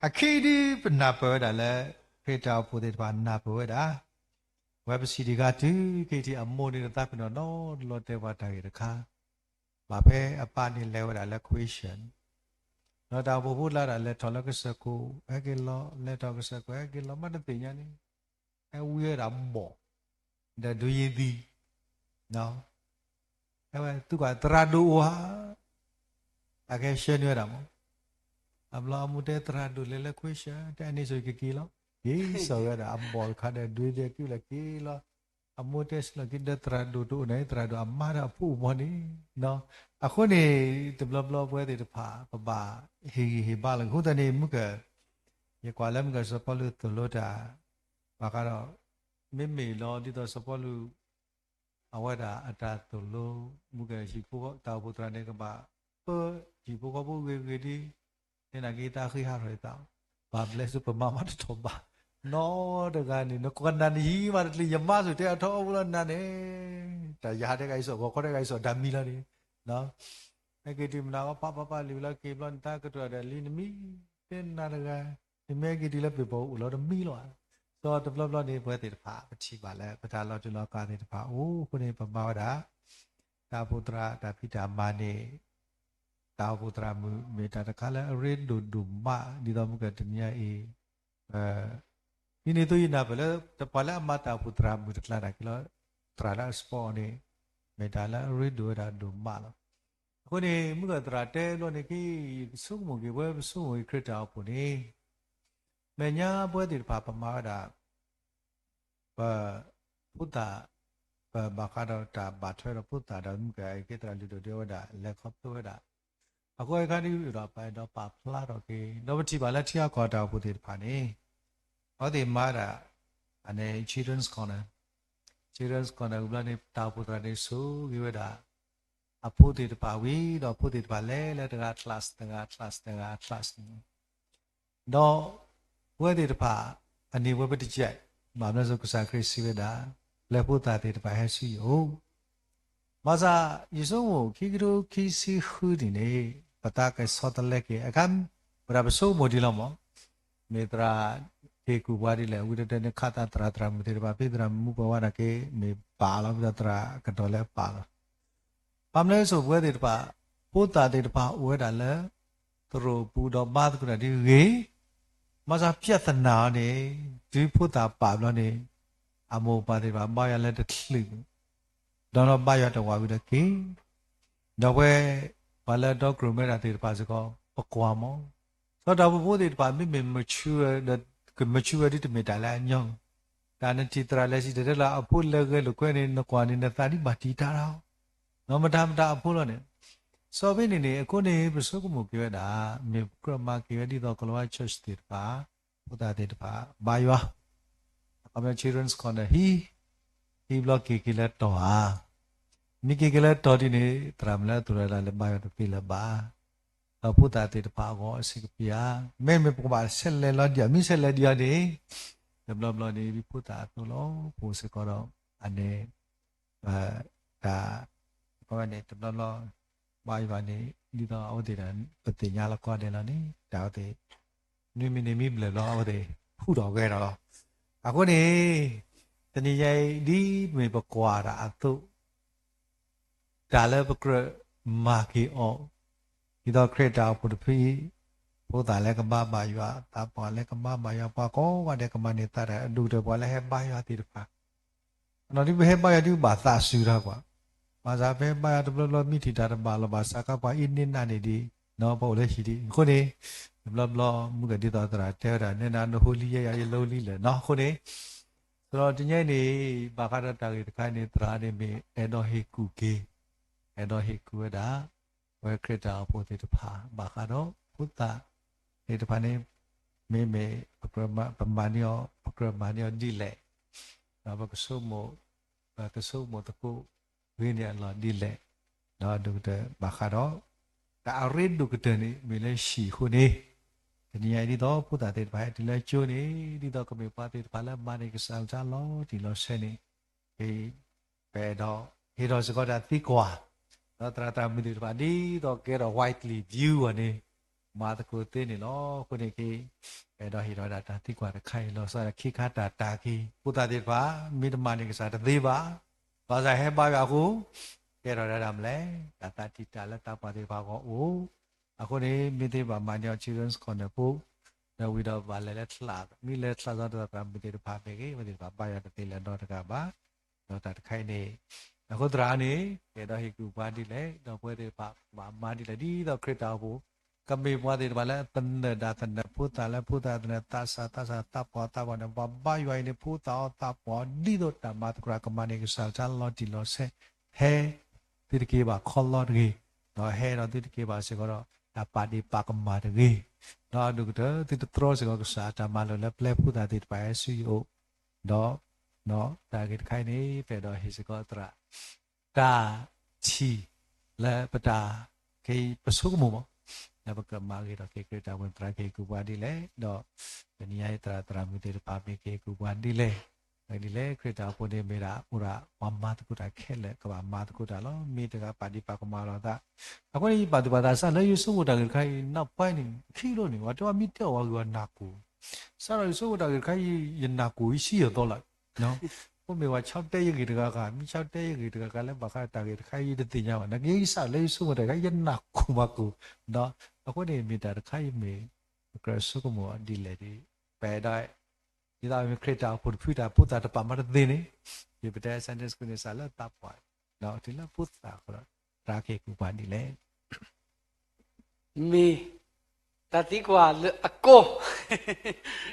အခံဒ်ပနၢ်ပၢၢ်ဝဲဒၣ်လၢ ခရံာ်တၢ်အိၣ်ဖှိၣ်သ့ၣ်တဖၣ်နၢ်ပၢၢ်ဝဲဒၣ်, ဝဲပစံးတံၢ်ဃာ်တုၤခဲအံၤ အမိၢ်န့ၣ်တသးပ့ၤနီၣ်နီတဘျီတဲပှၤတၢ်ဂ့ၢ်တခါ, ဘၣ်ဖဲအပၢ်န့ၣ်လဲၤဝဲဒၣ်လၢ question ဒီးတၢ်အိၣ်ဖှိၣ်ဖိလၢဒၣ်လဲၤထီၣ်လၢကစၢၢ်ခိၣ်ဟဲက့ၤလီၤ လဲၤထီၣ်ကစၢၢ်ခိၣ်ဟဲက့ၤလီၤ မးတသ့ၣ်ညါန့ၣ်, ဟဲဝံဝဲဒၣ်ဘီၣ်, ဒီးဒုးယ့ၢ်သံ, အဝဲသုကွၢ်သရၣ်ဒိၣ်အိၣ်ဧါ, အကဟဲဆှၢန့ၢ်ဝဲဒၣ်မး, အဘျီအမိၢ်တဲသရၣ်ဒိၣ်လဲၤလၢ question တဲအန့ၣ်ဆိကက့ၤလီၤ, က့ၤစိာ်ဝဲဒၣ်အဘီၣ်တခါဒီးဒုးယ့ၢ်သံက့ၤလီၤက့ၤလီၤ, အမိၢ်တဲဆှၢလီၤက့ၤဒီးသရၣ်ဒိၣ်တအိၣ်န့ၣ် သရၣ်ဒိၣ်အမါဒီးအဖိအိၣ်မးန့ၣ်, အဃိန့ၣ် တဘျီဘျီပဝဲသ့ၣ်တဖၣ် ပဘၣ်ဟ့ၣ်ဂံၢ်ဟ့ၣ်ဘါလီၤ. အဃိသတးန့ၣ် မုၢ်က ယကွၢ်လၢမုၢ်ကစီၤပီလူးသိၣ်လိတၢ် ဘၣ်ဃးဒီး မ့မ့ၢ်လီၤဒ်သိးစီၤပီလူး အဝဲဒၣ်အတၢ်သိၣ်လိ မုၢ်ကဟံၣ်ဖိဃီဖိ တၢ်အိၣ်ဖှိၣ်သရၣ်န့ၣ် ကဘၣ်ပၢဟံၣ်ဖိဃီဖိဂ့ၤဂ့ၤဒ် သနာ်က့တၢ်ဃံဟးထီၣ်ယသး, ဘၣ်ဘျဲးစ့ၢ်ပမၤမးတထီၣ်ဘၣ်, နီတဂၤန့ၣ် နကနၣ်နဟံၣ်မးတကျံၤ ယမါဆိတဲအထီဘိလီၤနၤန့ၣ်, တၢ်ယၤဟးတဲဂၤအံၤစိာ် ဂီၤခီတဲဂၤအံၤစိာ် တၢ်မံလီၤန့ၣ် ဟဲက့ၤတုၤမနၤဝဲ ပၢ်ပၢ်ပၢ်လံၤဝံၤလီၤက့ၤဘျီန့ၣ် တၢ်ကတၢၢ်ဒီးလံနမံ တဲနၤတဂၤ, နမ့ၢ်ဟဲက့ၤတုၤလၢပ့ၤပီၤအိၣ်လီၤတမံလီၤဧါ. ဒီးတဘျီဘျီန့ၣ် ပဝဲသ့ၣ်တဖၣ် ပထံၣ်ဘၣ်လၢ ပတၢ်လီၤတူာ်လီၤကာ်သ့ၣ်တဖၣ်အိၣ်အဃိန့ၣ် ပမၤဝဲဒၣ် တၢ်အိၣ်ဖှိၣ်သရၣ် တၢ်ဖံးတၢ်မၤန့ၣ် တၢ်အိၣ်ဖှိၣ်သရၣ်မုၣ် မ့ၢ်တၢ်တခါလၢအရ့ဒိၣ်ဒိၣ်မး ဒ်သိးမုၢ်ကတနံၤအံၤ ယနံၤသိယနၢ်ပၢၢ်လၢ ပှၤလၢအမၤတၢ်အိၣ်ဖှိၣ်သရၣ်မုၣ်တကျါန့ၣ် ကလီၤသရၣ်လၢအ sport န့ၣ် မ့ၢ်တၢ်လၢအရ့ဒိၣ်ဝဲဒၣ်ဒိၣ်မးလီၤ. အဃိန့ၣ် မုၢ်ကသရၣ်တဲဘျီန့ၣ်က့ ယဆိကမိၣ်က့ၤ ပဝဲပဆိကမိၣ်က့ၤခရံာ်တၢ်အိၣ်ဖှိၣ်န့ၣ် မဲာ်ညါပဝဲသ့ၣ်တဖၣ် ပမၤဝဲဒၣ် ပ ဖိသၣ် ပဘၣ်ဃးဒီးတၢ်ဘၣ်ထွဲဒီးဖိသၣ်ဒီးမုၢ်ကဲ ကဲသရၣ်လုၢ်ဒိၣ်ဒိၣ်ဝဲဒၣ် လဲၤခီဖျိဝဲဒၣ် အဃိအခါဒ်ဒီးပအဲၣ်ဒိးပာ်ဖျါထီၣ်က့ၤ ဒီးပထံၣ်ဘၣ်လၢထံအကီၢ်တၢ်အိၣ်ဖှိၣ်သ့ၣ်တဖၣ်န့ၣ် အဝဲသ့ၣ်မၤဒၣ် အန့ၣ် Children's Corner, Children's Corner ဝံၤဘျီန့ၣ် တၢ်အိၣ်ဖှိၣ်သရၣ်န့ၣ်ဆိၣ်ဂ့ၤဝဲဒၣ် အဖိသ့ၣ်တဖၣ်ဝံၤ ဒီးအဖိသ့ၣ်တဖၣ်လဲၤလၢတဂၤ class တဂၤ class တဂၤ class န့ၣ် ဒီးပဝဲသ့ၣ်တဖၣ် အန့ၣ်ဝဲပတယဲၢ် ဘၣ်မနုၤအဃိ ကစၢ်ခရံာ်စံးဝဲဒၣ် ပျဲဖိသၣ်သ့ၣ်တဖၣ်ဟဲဆူယအိၣ် ဘၣ်ဆၣ် ယဆိကမိၣ် ခံကထိခံဆံဃုနံၣ်န့ၣ် ပသးကဲဆီတလဲက့ၤ အခါ ဝဲဒၣ်ပဆိကမိၣ်ဒ်လီၤမး မ့ၢ်သရၣ်ဟ့ၣ်ကူၣ်ပှၤဒ်လဲၣ် ဝံၤတဒဲန့ၣ် ခးသးသရၣ်သရၣ်မုၣ်သ့ၣ်တဖၣ် ဖဲသရၣ်မုၣ်ပှၤဝဲဒၣ်က့ၤ မ့ၢ်ပာ်လီၤ ဝံၤဒီးသရၣ်ကဒီးလၢပာ်လီၤ ဘၣ်မနုၤအဃိ ပဝဲသ့ၣ်တဖၣ် ဖိသၣ်သ့ၣ်တဖၣ်အိၣ်ဝဲဒၣ်လၢ သရိာ်ပူၤဒီးမၤသကိးတၢ်ဒ်ဂ့ၤ, မၤစၢ် ပြဿနာ အီၤန့ၣ် တုၤဖိသၣ်ပာ်ဘျီန့ၣ် အမိၢ်ပၢ်သ့ၣ်တဖၣ်ဘါယွၤလၢတချုး ဒီးဘါယွၤတဝးဝံၤဒီးက့ၤ, ဒီးပဝဲ ပှၤလၢအဒီကရိၣ်မဲတၢ်သ့ၣ်တဖၣ်စ့ၢ်ကီး ပကွၢ်မး, ဒီးတၢ်အိၣ်ဖှိၣ်ဖိသ့ၣ်တဖၣ် မ့မ့ၢ် mature ဒီး က mature ဝဲဒ်တမ့ၢ်တၢ်လၢအညီ, တၢ်နထံၣ်သရၣ်လဲၤစံၣ်တဲၤတဲလီၤ အဖိလဲၤဂဲၤလိာ်ကွဲန့ၣ် နကွၢ်န့ၣ် နသးဒ်ဘၣ်တံာ်တာ်တၢ်အီၤ, ဒီးမတၤမတၤအဖိလီၤန့ၣ်, စီၤဖဲန့ၣ်န့ၣ် အဃိန့ၣ် ပဆိကမိၣ်က့ၤဝဲဒၣ် မ့ၢ်ပကြၢးမၤက့ၤဝဲဒ်သိးကလၤဝါ church သ့ၣ်တဖၣ် ဖိသၣ်သ့ၣ်တဖၣ် ဘါယွၤ, အခီပညီ Children's Corner ဟံး, ဟံးဘျီက့ၤက့ၤလၢတီၤဧါ, မ့ၢ်က့ၤက့ၤလၢတီၤဒ်န့ၣ် သရၣ်မုၣ်လၢအသူၣ်လၢ်လၢ်လၢဘါယွၤတသ့လၢၤဘၣ်, ဒီးဖိသၣ်သ့ၣ်တဖၣ်အဂီၢ်အဆံးကပံာ်ဧါ, မ့မ့ၢ်ပကဘၣ်ဆဲးလဲၤလီၤဒံးဧါ, မ့ၢ်ဆဲးလဲၤဒံးအီၤန့ၣ် တဘျီဘျီန့ၣ် ဒ်ဖိသၣ်အသိးလီၤ, ပအိၣ်စ့ၢ်ကီးဒီး အန့ၣ် တၢ် ခီန့ၣ် တဘျီဘျီ ဘါယွၤန့ၣ် ဒ်သိးအဝဲသ့ၣ်ဒီး ပသ့ၣ်ညါလီၤကီဒဲးလီၤန့ၣ် တၢ်ဝဲသ့ၣ် နွံမံးနံးမံဘျဲၣ်ဘျီ အဝဲသ့ၣ် ဟူးထီၣ်ဂဲၤထီၣ်လီၤ. အဃိန့ၣ် တနံၤညါအံၤ ဒ်မ့ၢ်ပကွၢ်တၢ်အသိး တၢ်လၢပကြၢးမၤက့ၤအီၤ, ဒ်သိးခရံာ်တၢ်အိၣ်ဖှိၣ်တဖုအံၤ, ဖိသၣ်လၢကဘါဘၣ်ယွၤ, သးပှၢ်လၢကဘါဘၣ်ယွၤ, ပှၤကိးဂၤဒဲးကမၤန့ၢ်သးတၢ်အဒိၣ်ကတၢၢ်, ပှၤလၢဟဲဘါယွၤသ့ၣ်တဖၣ် အနီၢ်ဒ်ပဟဲဘါယွၤဒ်ဘၣ်သးစူၤတၢ်ကွၢ်, ဘၣ်ဆၣ်ပဟဲဘါယွၤတဘျီဘျီ မ့ၢ်ထံၣ်တၢ်တဘၣ်လီၤဘၣ်စးခါ ပှၤအ့န့နးန့ၢ်ဒံး, ပှၤအိၣ်လၢဟံၣ်ဒံး, အဃိန့ၣ် တဘျီဘျီ မုၢ်ကဒ်သိးသရၣ်တဲဝဲဒၣ် နဲနၤနဟိလံယဲယၤ ယလီၤလံလၢာ်နီၤ, အဃိန့ၣ် ဒီးတနံၤညါအံၤန့ၣ် ဘၣ်ဃးဒီးတၢ်ဂ့ၢ်တခါန့ၣ် သရၣ်န့ၣ်မ့ၢ်အဲၣ်ဒိးဟ့ၣ်ကူၣ်က့ၤ, အဲၣ်ဒိးဟ့ၣ်ကူၣ်ဝဲဒၣ် ပဝဲခရံာ်တၢ်အိၣ်ဖှိၣ်သ့ၣ်တဖၣ် ဘၣ်ဃးဒီးဖိသၣ်သ့ၣ်တဖၣ်န့ၣ် မ့မ့ၢ် ပမၤန့ၢ်အီၤ ပကြၢးမၤန့ၢ်အီၤဒ်လဲၣ်, ဒီးပကဆိကမိၣ် ပကဆိကမိၣ်သကိးဂ့ၤန့ၢ်အလီၢ်ဒ်လဲၣ်, ဒီးဒိၣ်ကတၢၢ်ဘၣ်ဃးဒီး တၢ်အရ့ဒိၣ်ကတၢၢ်န့ၣ် မ့ၢ်လၢဟံၣ်အဃိန့ၣ်, တနံၤညါအံၤဒ်သိးဖိသၣ်သ့ၣ်တဖၣ်ဟဲတုၤလၢကၠိန့ၣ် ဒ်သိးကမ့ၢ်ပှၤသ့ၣ်တဖၣ်လၢမၤန့ၢ်ကစၢ်အကလုၢ်ကထါလီၤတံၢ်လီၤဆဲးန့ၣ်, ပအဲၣ်ဒိးဟ့ၣ်ထီၣ်စ့ၢ်ကီးတၢ်သံကွၢ်, ဒီးသရၣ်သရၣ်မုၣ်သ့ၣ်တဖၣ် ဒ်သိးကဲထီၣ် widely view အီၤန့ၣ် မၤသကိးသ့န့ၣ်လီၤ. အဃိန့ၣ်က့ အဲၣ်ဒိးဟ့ၣ်ထီၣ်ဝဲဒၣ်တၢ်သံကွၢ်တခါအံၤ လီၤဆီဒၣ်ခံခါတၢ်တၢ်က့ၤ ဖိသၣ်သ့ၣ်တဖၣ် မ့ၢ်တမၤန့ၢ်ကစၢ်တသ့ဘၣ်, ဘၣ်ဆၣ်ဟဲဘါယွၤအဃိ ကဲထီၣ်ဒၣ်ဒၣ်မလဲၣ်, တၢ်သးတံာ်တာ်လၢသးပှၢ်သ့ၣ်တဖၣ်အဂီၢ်အိၣ်, အဃိန့ၣ် မ့ၢ်သ့ဘၣ်မၤန့ၢ်အီၤ Children's Corner ဖိ, ဒီးဝံၤဒီးဘၣ်လဲၤလၢချါ, မ့ၢ်လဲၤချါစီၤသရၣ်သရၣ်မုၣ်သ့ၣ်တဖၣ်မ့ၢ်ဂ့ၤ အဝဲသ့ၣ်တဖၣ်ဘါယွၤတသ့လၢၤနီတဂၤဘၣ် ဒီးတၢ်တခါအံၤန့ၣ် အဃိသရၣ်န့ၣ် ကအဲၣ်ဒိးဟ့ၣ်ကူၣ်ပှၤဒ်လဲၣ်, ဒီးပဝဲသ့ၣ်တဖၣ် ဘၣ်မၤဒ်လဲၣ်, ဒ်သိးခရံာ်တၢ်အိၣ်ဖှိၣ် ကမ့ၢ်ပှၤသ့ၣ်တဖၣ်လၢသနၢၣ်ဒၣ်သနၢၣ်ဖိသၣ်လၢဖိသၣ်သနၢၣ်သးစၢ်သးစၢ်သးပှၢ်သးပှၢ်န့ၣ် ပှၤဘါယွၤအံၤန့ၣ် ဖိသၣ်အီၤသးပှၢ်အီၤ ဒ်သိးတၢ်မၤသကိးတၢ်ကမၤန့ၢ်ကစၢ်အကလုၢ်ကထါလီၤတံၢ်လီၤဆဲး ဟဲသုတက့ၤဘၣ်ခီလီတဂ့ၤ, ဒီးဟဲဒီးသုတက့ၤဘၣ်စ့ၢ်ကီးဒီး တၢ်ပာ်ဒ့ၣ်ပာ်ကမၣ်တဂ့ၤ, ဒီးအဒိၣ်ကတၢၢ် သုတတြီစ့ၢ်ကီးကစၢ်အတၢ်မၤလိာ်လၢ ပျဲဖိသၣ်သ့ၣ်တဖၣ်ဟဲဆူယအိၣ်, ဒီး တၢ်ဂ့ၢ်တခါအံၤန့ၣ် ပအဲၣ်ဒိးဟ့ၣ်စ့ၢ်ကီးသရၣ် တၢ်ထံၣ်လၢပတၢ် ခဲအံၤပဆိကမိၣ်မး လၢပကမၤဂ့ၤထီၣ်က့ၤခရံာ်တၢ်အိၣ်ဖှိၣ်န့ၣ် သရၣ်ကဟ့ၣ်ကူၣ်ပှၤဒ်လဲၣ်, ဒီးတနံၤညါအံၤသရၣ်သရၣ်မုၣ်သ့ၣ်တဖၣ်မ့ၢ်ကဟ့ၣ်ကူၣ်ပှၤဒ်လဲၣ်, ဒ်လဲၣ်ခရံာ်တၢ်အိၣ်ဖှိၣ်န့ၣ်မ့ၢ်ဒၣ်အိၣ်ဒၣ်ပှၤမၤသကိးတၢ်ခဲလၢာ် ကဘၣ်မၤသကိးတၢ်လီၤ. မ့ၢ်တဂၤပာ်ဒ့ၣ်ပာ်ကမၣ်လီၤသး, အဃိန့ၣ် ယပာ်သူၣ်ပာ်သးစၢ်လၢယဆိကမိၣ်တၢ်ဂ့ၢ်တခါအံၤ နောက်ပိုင်းန့ၣ် အခံကလိန့ၣ် ပှၤတဲဝဲမ့ၢ်တဲအီၣ်ဝဲဂ့ၤအီၤနၢ်ကိၢ် စးထီၣ်ယဆိကမိၣ်တၢ်ဂ့ၢ်တခါအံၤ ယနၢ်ကိၢ်ယဆံးယသီလီၤ. အိၣ်မ့ၢ်ဝဲဆီတဲယဂ့ၢ်တဂၤဂၤ မ့ၢ်ဆီတဲယဂ့ၢ်တဂၤဂၤလၢဘၣ်ဃးတၢ်ဂ့ၢ်တခါအံၤယတသ့ၣ်ညါဘၣ်. နာ်က့ယစးထီၣ်လၢယဆိကမိၣ်တၢ်ဂ့ၢ်တခါ ယနၢ်ကိၢ်မၤကိၢ်. အဃိန့ၣ်မ့ၢ်တၢ်တခါအံၤမ့ၢ် ပကြၢးဆိကမိၣ်ဒ်လဲၣ်ဒီး ပအဲၣ်ဒိး ဒ်သိးမ့ၢ်ခရံာ်တၢ်အိၣ်ဖှိၣ်တဖုတၢ်ဖိသၣ်တပာ်မၤတသ့န့ၣ် ယပတဲ Sunday School န့ၣ် စးလၢသးပှၢ် ဒီးတုၤလၢဖိသၣ်အဃိဒီး တၢ်က့ၤကူၣ်ပှၤဒ်လဲၣ် မ့ၢ်တၢ်သံကွၢ်လၢအကီ,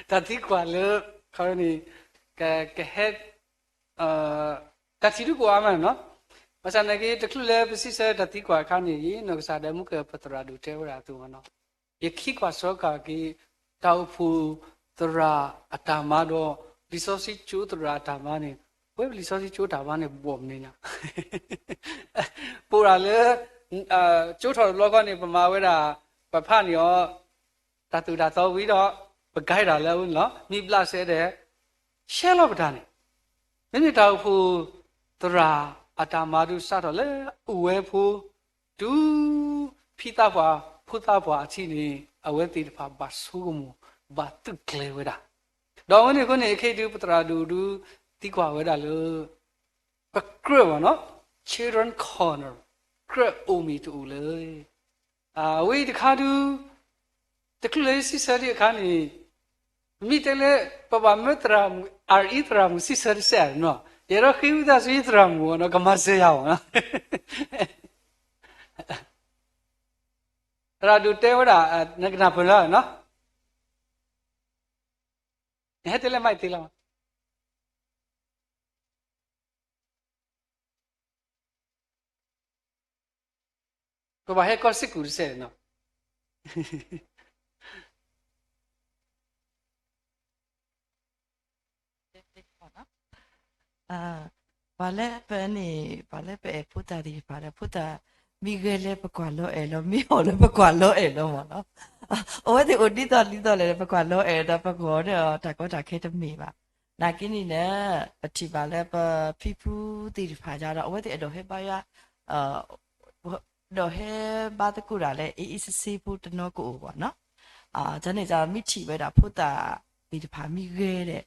တၢ်သံကွၢ်လၢ ခီန့ၣ် က ကဟဲ တၢ်ထံၣ်ဒုးကိးအါမးနီၤ. ဘၣ်ဆၣ်နာ်က့ တချုးလၢပစံးဆၢတၢ်သံကွၢ်အခါန့ၣ် ယနီၢ်ကစၢ်ဒၣ်မုၢ်ကပသရၣ်ဒိၣ်တဲဝဲဒၣ်အသိးနီၤ, ယခံကွၢ်စၢၤက့ၤ တၢ်အိၣ်ဖှိၣ်သရၣ်အတၢ်မၤဒီး လံာ်စီဆှံကၠိသရၣ်အတၢ်မၤန့ၣ် ပဝဲပလံာ်စီဆှံကၠိတၢ်မၤန့ၣ် ဘီၣ်မနုၤညါ ပအိၣ်ဒၣ်လၢ ကၠိထီၣ်တဘျီဃီန့ၣ် ပမၤဝဲဒၣ် ပဖးန့ၢ်အီၤ တၢ်သိၣ်တၢ်သီဝံၤဒီး ပကဲဒၣ်လၢအဝဲန့ၣ်လီၤ. မ့ၢ်ဘျးစဲဒီး ရှဲလီၤပတၢ်န့ၣ် မ့မ့ၢ်တၢ်အိၣ်ဖှိၣ်သရၣ်အတၢ်မၤဒုးစးထီၣ်လၢအဝဲဖိ တုၤ ဖံသးပှၢ်ဖိသးပှၢ်အထံးန့ၣ် အဝဲသ့ၣ်တဖၣ်ဘၣ်ဆိကမိၣ် ဘၣ်သုးကျဲၤဝဲဒၣ်. ဒီးအဝဲန့ၣ်အဃိန့ၣ် ခဲအံၤဒုး ပသရၣ်ဒိၣ်ဒုး သံကွၢ်ဝဲဒၣ်လၢ ပကြၢးဘၣ်နီၤ Children Corner ကြၢးအိၣ်မ့ၢ်တအိၣ်လၢ အဝဲအံၤတခါဒုး တချုးလၢယစံးဆၢဒံးအခါန့ၣ် မ့ၢ်တဲလၢ ပဘၣ်မၢသရၣ်မုၣ် အရအံသရၣ်မုၣ်စံးဆၢတစဲးနီၤ ယအဲၣ်ဒိးဃ့ဝံသးစူၤယသရၣ်မုၣ်အီၤနီၤ ကမၤစၢၤယၤအီၤနီၤ သရၣ်ဒိၣ်တဲဝဲဒၣ် နကနၢ်ပၢၢ်လၢနီၤ နဟဲတဲလၢမၤအံၤသ့လီၤ ပဘၣ်ဟဲကီၢ်စ့ၢ်ကီးတစဲးနီၤ ပှၤလၢပန့ၣ် ပှၤလၢပအဲၣ်ဖိသၣ်သ့ၣ်တဖၣ်ဒီး ဖိသၣ်မ့ၢ်ဂဲၤလၢပကွၢ်လီၤအဲၣ်လီၤ မ့ၢ်အီၣ်လၢပကွၢ်လီၤအဲၣ်လီၤမ့ၢ်နီၤ အဝဲသ့ၣ်အိၣ်ဒ်သိးဒ်သိးလဲၣ်ဒီး ပကွၢ်လီၤအဲၣ်ဒီး ပဂီၤဒီးတၢ်ကီတၢ်ခဲတမ့ၢ်ဘၣ်. နာ်က့န့ၣ်လၢ ပထံၣ်ဘၣ်လၢပဖံဖုသ့ၣ်တဖၣ်ယါဒီး အဝဲသ့ၣ်အဲၣ်ဒိးဟဲဘါယွၤ ဒီးဟဲဘါသကိးတၢ်လၢ အ့အ့စ့စ့ဖိတနီၤကအိၣ်ဘၣ်နီၤ. တၢ်န့ၣ်မ့ၢ်ထံၣ်ဝဲဒၣ်ဖိသၣ်သ့ၣ်တဖၣ်မ့ၢ်ဂဲၤဒီး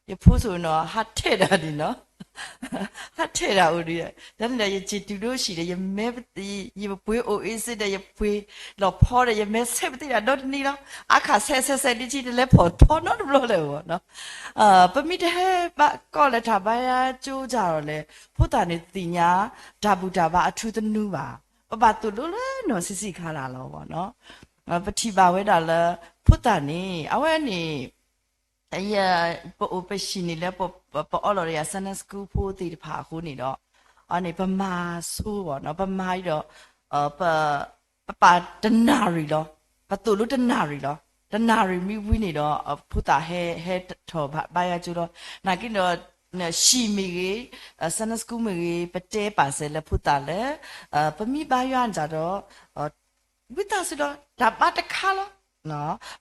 ယဖိစိၤနီၤ ဟးထဲးတၢ်ဒ်နီၤ ဟးထဲးတၢ်အိၣ်ဒီး တၢ်န့ၣ်ဒီးယစံၣ်တုၤဒိၣ်ဆံးဒီး ယမဲပသံ ယပှ့ၤအိၣ်အ့စ့ဒီး ယပှ့ၤလီၤဖီဒီး ယမဲဆဲးပသံတၢ်ဒီတနံၤလီၤ. အခါဆဲးဆဲးဆဲးဒ်ထံတလဲၤဖီၣ်ထီနီတဘျီလၢၤဘၣ်နီၤ ပမ့ၢ်တဟဲဘၣ်ကီၢ်လၢတၢ်ဘါယွၤကၠိတၢ်ဒီးလဲၣ် ဖိသၣ်န့ၣ်သ့ၣ်ညါ တၢ်ဘူၣ်တၢ်ဘါအထူသနူဘၣ်. ပဘၣ်သိၣ်လိလၢနီၢ်ဆံးဆံးခါလာ်လီၤဘၣ်နီၤ. ပထံၣ်ဘၣ်ဝဲဒၣ်လၢ ဖိသၣ်န့ၣ် အဝဲန့ၣ် ပအိၣ်ပဟံၣ်န့ၣ်လၢ ပအီလီၤဒီးယၤ Sunday School ဖိသ့ၣ်တဖၣ်အဃိန့ၣ်ဒီး အန့ၣ်ပမၤဆိဘၣ်နီၤ ပမၤအံၤဒီး ပ ပပာ်တနၣ်ရံၣ်လီၤ. ပသိၣ်လိတနၣ်ရံၣ်လီၤ. တနၣ်ရံၣ်မ့ၢ်ဝံၤန့ၣ်ဒီး ဖိသၣ်ဟဲ ဟဲထီၣ်ဘါယွၤကၠိလီၤ. နာ်က့ဒီး ဟံၣ်မ့ၢ်ဂ့ၤ Sunday School မ့ၢ်ဂ့ၤ ပတဲပာ်စၢၤလၢဖိသၣ်လၢ ပမ့ၢ်ဘါယွၤန့ၣ်ဒီး ဝံသးစူၤဒီး တၢ်ဘါတခါလီၤ.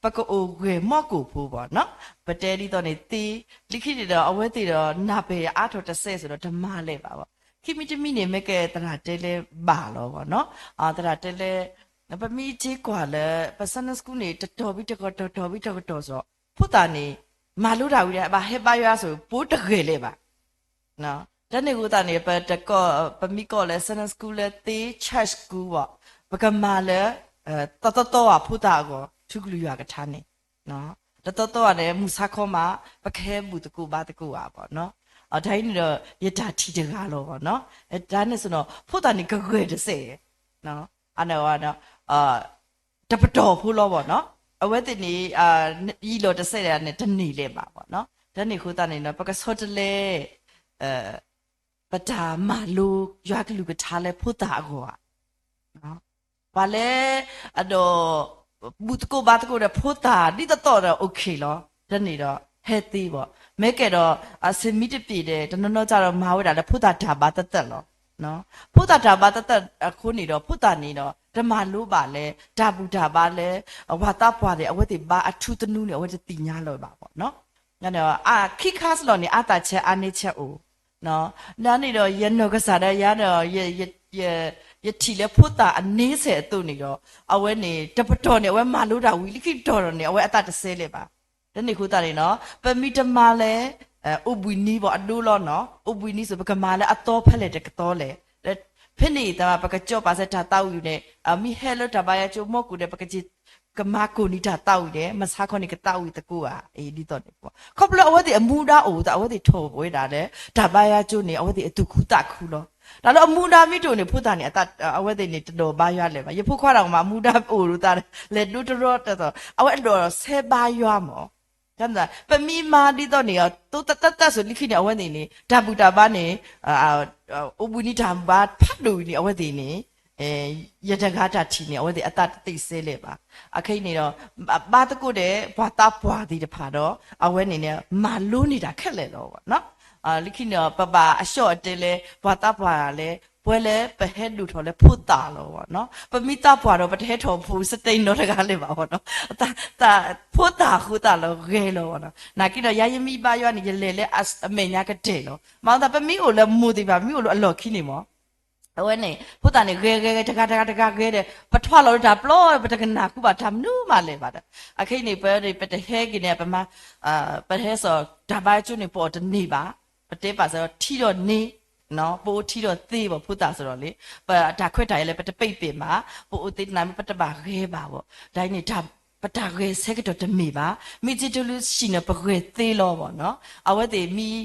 ပကအိၣ်ဂၢၢ်မီၢ်ကိၢ်ဖိဘၣ်နီၤ. ပတဲဒ်သိးန့ၣ်သ့, လၢခံန့ၣ်ဒီး အဝဲသ့ၣ်ဒီး နၢ်ပၢၢ်အါထီၣ်တစဲးစ့ၢ်ဒီး တမၤလဲၣ်ဘၣ်ဘၣ်. ခံမံၤတမံၤန့ၣ် မ့ၢ်ကဲသရၣ်တဲလၢဘၣ်လီၤဘၣ်နီၤ. သရၣ်တဲလၢ ပမ့ၢ်ထံၣ်ကွၢ်လၢ ပ Sunday School န့ၣ် တတီၤဝံၤတကတီၢ် တီၤဝံၤတကတီၢ်စ့ၢ်, ဖိသၣ်န့ၣ် မၤလိတၢ်ဝံၤဒီး ဘၣ်ဟဲဘါယွၤစ့ၢ် ပတဂဲၤလဲၣ်ဘၣ်. တၢ်န့ၣ်အဃိသတးန့ၣ် ပတကီၢ် ပမ့ၢ်ကီၢ်လၢ Sunday School လၢသ့ church school ဘၣ်, ပကမၤလၢ တသီသီဘၣ်ဖိသၣ်အဂီၢ် ထူကလုၢ်ယွၤကထါန့ၣ်, တသီသီဘၣ်န့ၣ် မုၢ်ဆါခီမး ပကဟဲဘူၣ်သကိးဘါသကိးဧါဘၣ်နီၤ. တၢ်အံၤန့ၣ်ဒီး ယတၢ်ထံၣ်တဂၤလီၤဘၣ်နီၤ. တၢ်န့ၣ်စ့ၢ်နီၤ ဖိသၣ်န့ၣ်ကဂဲၤတစဲး အန့ၣ် တပတီၢ်ဖိလီၤဘၣ်နီၤ. အဝဲသ့ၣ်န့ၣ် ယံာ်လီၤတစဲးန့ၣ် တန့ၢ်လၢၤဘၣ်ဘၣ်နီၤ. တၢ်န့ၣ်အဃိသတးန့ၣ်နီၤ ပကဆီတလဲ ပတၢ်မၤလိယွၤကလုၢ်ကထါလၢဖိသၣ်အဂီၢ်ဧါ. ပှၤလၢ အဒီး ဘူၣ်သကိးဘါသကိးဒီး ဖိသၣ်ဒ်သိးသိးဒီး okay လီၤ. တၢ်န့ၣ်ဒီး ဟဲသ့ဘၣ်. မ့ၢ်ကဲဒီး အစမံတပ့ၤဒီး တနီၤနီၤကဒီးမၤဝဲဒၣ်လၢဖိသၣ်တၢ်ဘါသသၢၣ်လီၤ. ဖိသၣ်တၢ်ဘါသသၢၣ်အဃိန့ၣ်ဒီး ဖိသၣ်န့ၣ်ဒီး တမၤလိဘၣ်လၢ တၢ်ဘူၣ်တၢ်ဘါလၢ အဝၤသးပှၢ်သ့ၣ် အဝဲသ့ၣ်ဘါအထူသနူန့ၣ် အဝဲတသ့ၣ်ညါလၢၤဘၣ်ဘၣ်နီၤ. အခံခါစ့ၢ်လီၤန့ၣ် အါသးဆၢအါန့ၢ်ဆၢအိၣ် ဒ်န့ၣ်ဒီး ယနီၢ်ကစၢ်ဒီးယၤဒီး ယထံၣ်လၢဖိသၣ်အန့ဆဲးအသိးန့ၣ်ဒီး အဝဲန့ၣ် တပတီၢ်န့ၣ် အဝဲမၤလိတၢ်ဝံၤ လၢခံတတီၢ်ဒီးန့ၣ် အဝဲအသးတစဲးလၢၤဘၣ်. တန့ၣ်အဃိသတးန့ၣ်နီၤ ပမ့ၢ်တမၤလၢ အိၣ်ဘှံးနံၤဘၣ်အဒိလီၤနီၤ, အိၣ်ဘှံးနံၤစ့ၢ် ပကမၤလၢအသီဖဲလဲၣ်တကသီလဲၣ်. ဖဲန့ၣ်အသး ပကစီၣ်ပာ်စၢၤတၢ်သးဝံၣ်န့ၣ် မ့ၢ်ဟဲလၢတၢ်ဘါယွၤကၠိမီၢ်ကိၣ်ဒီး ပကက့ၤ ကမၤကိၣ်န့ၢ်တၢ်သးဝံၣ်န့ၣ် မဆါခီန့ၣ်ကသးဝံၣ်သကိးဧါ. အ့ ဒ်သိးန့ၣ် ခီဖျိအဝဲသ့ၣ်အမူဒါအိၣ်သး အဝဲသ့ၣ်ထိၣ်ဝဲဒၣ်လၢ တၢ်ဘါယွၤကၠိန့ၣ် အဝဲသ့ၣ်အသူၣ်ခုသးခုလီၤ. တၢ်လၢအမူဒါမ့ၢ်တအိၣ်န့ၣ် ဖိသၣ်န့ၣ် အဝဲသ့ၣ်န့ၣ်တဒိးဘါယွၤလၢၤဘၣ်. ယဖိခွါတၢ်ကမၤမူဒါအိၣ်ဒီးသး လဲၤဒိတရီတၢ်သိး အဝဲအဒိးဆဲးဘါယွၤမး ပမ့ၢ်မၤဒ်သိးန့ၣ် တိသၢသၢစိၤလၢခံန့ၣ် အဝဲသ့ၣ်န့ၣ် တၢ်ဘူၣ်တၢ်ဘါန့ၣ် အိၣ်ဘှံးနံၤတၢ်ဘါဖးဒိၣ်အံၤန့ၣ် အဝဲသ့ၣ်န့ၣ် ယတဂၤတၢ်ထံၣ်န့ၣ် အဝဲသ့ၣ်အသးတသ့စဲလဲၣ်ဘၣ်. အခဲအံၤန့ၣ်ဒီး ဘါသကိးဒီးပှၤသးပှၢ်သ့ၣ်တဖၣ်ဒီး အဝဲန့ၣ်န့ၣ် မၤလိန့ၢ်တၢ်ခဲလၢာ်လီၤ. လၢခံန့ၣ်ဒီး ပဘၣ်အဆှီၣ်အတဲလၢ ပှၤသးပှၢ်လဲၣ် ပဝဲလၢပဟဲဒိၣ်ထီၣ်လၢဖိသၣ်လီၤ. ပမ့ၢ်သးပှၢ်ဒီး ပတဟဲထီၣ်ဖိစတဲနီတဂၤလၢၤဘၣ်နီၤ. ဖိသၣ်ဃိသတးလီၤ ဂဲၤလီၤနီၤ. နာ်က့ဒီး ယၤယမ့ၢ်ဘါယွၤန့ၣ် ယလဲၤလၢအမဲာ်ညါကတၢၢ်လီၤ. မၤသး ပမ့ၢ်အိၣ်လၢမိၢ်သ့ၣ်တဖၣ် မ့ၢ်အိၣ်လၢအလီၢ်ခံန့ၣ်မး အဝဲန့ၣ် ဖိသၣ်န့ၣ် ဂဲၤဂဲၤဂဲၤ တဂၤတဂၤတဂၤဂဲၤဒီး ပထွါလီၤလၢတၢ်ပျီ ပတကနၣ်ဃုဘၣ်တၢ်မနုၤမးလဲၣ်ဘၣ်ဒီး အခဲအံၤန့ၣ် ပ ပတဟဲက့ၤန့ၣ် ပမၤ ပဟဲစိာ်တၢ်ဘါယွၤကၠိန့ၣ် ပအီၣ်တန့ၢ်ဘၣ်. ပတဲပာ်စၢၤ ထံဒီးန့ၢ် ပအိၣ်ထံဒီးသ့ဘၣ် ဖိသၣ်စ့ၢ်ဒီးလံ ပတၢ်ခွဲးတၢ်ယာ်လၢပတပိတ်ပင်ဘၣ်, ပအိၣ်သ့တနၤမ့ၢ်ပတဘၣ်ဂဲၤဘၣ်ဘၣ်. တၢ်အံၤန့ၣ် ပတၢ်ဂဲၤဆၢကတီၢ်တမ့ၢ်ဘၣ်. မ့ၢ်က့ၤတုၤလၢဟံၣ်န့ၣ် ပဂဲၤသ့လီၤဘၣ်နီၤ. အဝဲသ့ၣ်မ့ၢ်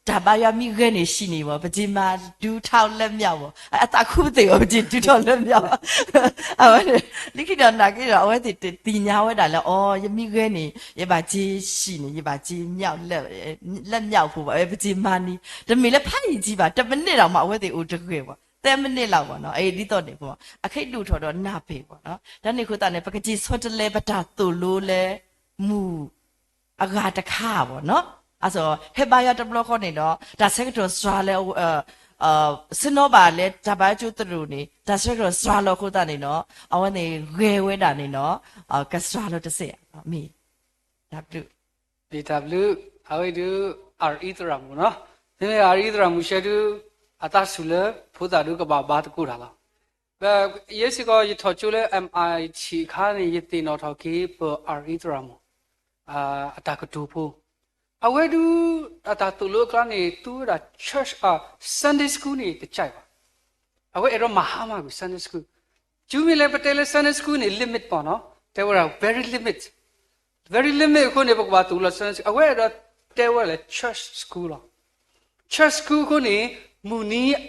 တၢ်ဘါယွၤမ့ၢ်ဂဲၤန့ၢ်ဟံၣ်န့ၣ်ဘၣ် ပက့ၤမၤဒုးထီၣ်လၢမျးဘၣ်, အသးခုပသ့ၣ်ဘၣ် ပက့ၤဒုးထီၣ်လၢမျးဘၣ်. အဝဲန့ၣ် လၢခံဒီးနာ်က့ဒီး အဝဲသ့ၣ်တသ့ၣ်ညါဝဲဒၣ်လၢ အိ ယမ့ၢ်ဂဲၤန့ၢ် ယဘၣ်က့ၤဟံၣ်န့ၣ် ယဘၣ်က့ၤမျး လၢမျးဖိဘၣ် ပက့ၤမၤန့ၢ် တမ့ၢ်လၢဖးယံာ်ကံဘၣ် တမံးနံးလၢ်မး အဝဲသ့ၣ်အိၣ်တဂဲၤဘၣ် သၢမံးနံးလၢ်ဘၣ်နီၤ. အအံၤဒ်သိးန့ၣ် အခဲအံၤဒိၣ်ထီၣ်ဒီးနၢ်ပၢၢ်ဘၣ်နီၤ. တၢ်န့ၣ်အဃိသတးန့ၣ် ပကက့ၤဆီတလဲပတၢ်သိၣ်လိလၢ မူၢ် အဂၤတခါဘၣ်နီၤ. အသိး ဟဲဘါယွၤတဘျီဃီန့ၣ်ဒီး တၢ်ဆၢကတီၢ်စှၤလၢ ဆ့ၣ်နီၤဘၣ်လၢတၢ်ဘါယွၤကၠိသရိာ်န့ၣ် တၢ်ဆၢကတီၢ်စှၤလီၤအဃိသတးန့ၣ်ဒီး အဝဲန့ၣ်ဂဲၤဝဲဒၣ်န့ၣ်နီၤ ကစှၤလီၤတစဲးဧါ. မ့ၢ် တၢ်ဘျုး မ့ၢ်တၢ်ဘျုး အဝဲဒုး အရအံသရၣ်မုၣ်နီၤ. မ့မ့ၢ်အရအံသရၣ်မုၣ်ရှဲဒုး အသးဆူၣ်လၢ ဖိသၣ်ဒုးကဘၣ်ဘါသကိးတၢ်လီၤ. ယဲစ့ၢ်ကီး ယထီၣ်ကၠိလၢ MIT အခါန့ၣ် ယသ့ၣ်နီၣ်ထီၣ်က့ၤ ပရအံသရၣ်မုၣ် အတၢ်ကတိၤဖိ, အဝဲဒုး အတၢ်သိၣ်လိအကျါန့ၣ် သူဝဲဒၣ် church, Sunday school န့ၣ် တကဘၣ်. အဝဲအဲၣ်ဒိးမၤဟါမၢ်ကွံာ် Sunday school. တုၤမ့ၢ်လၢပတဲလၢ Sunday school န့ၣ် limit ပီၤနီၤ, တဲဝဲဒၣ် very limit, very limit အဃိန့ၣ် ပကဘၣ်သိၣ်လိ Sunday school အဝဲအဲၣ်ဒိးတဲဝဲလၢ church school လီၤ. Church school အဃိန့ၣ် မုၢ်နံၤ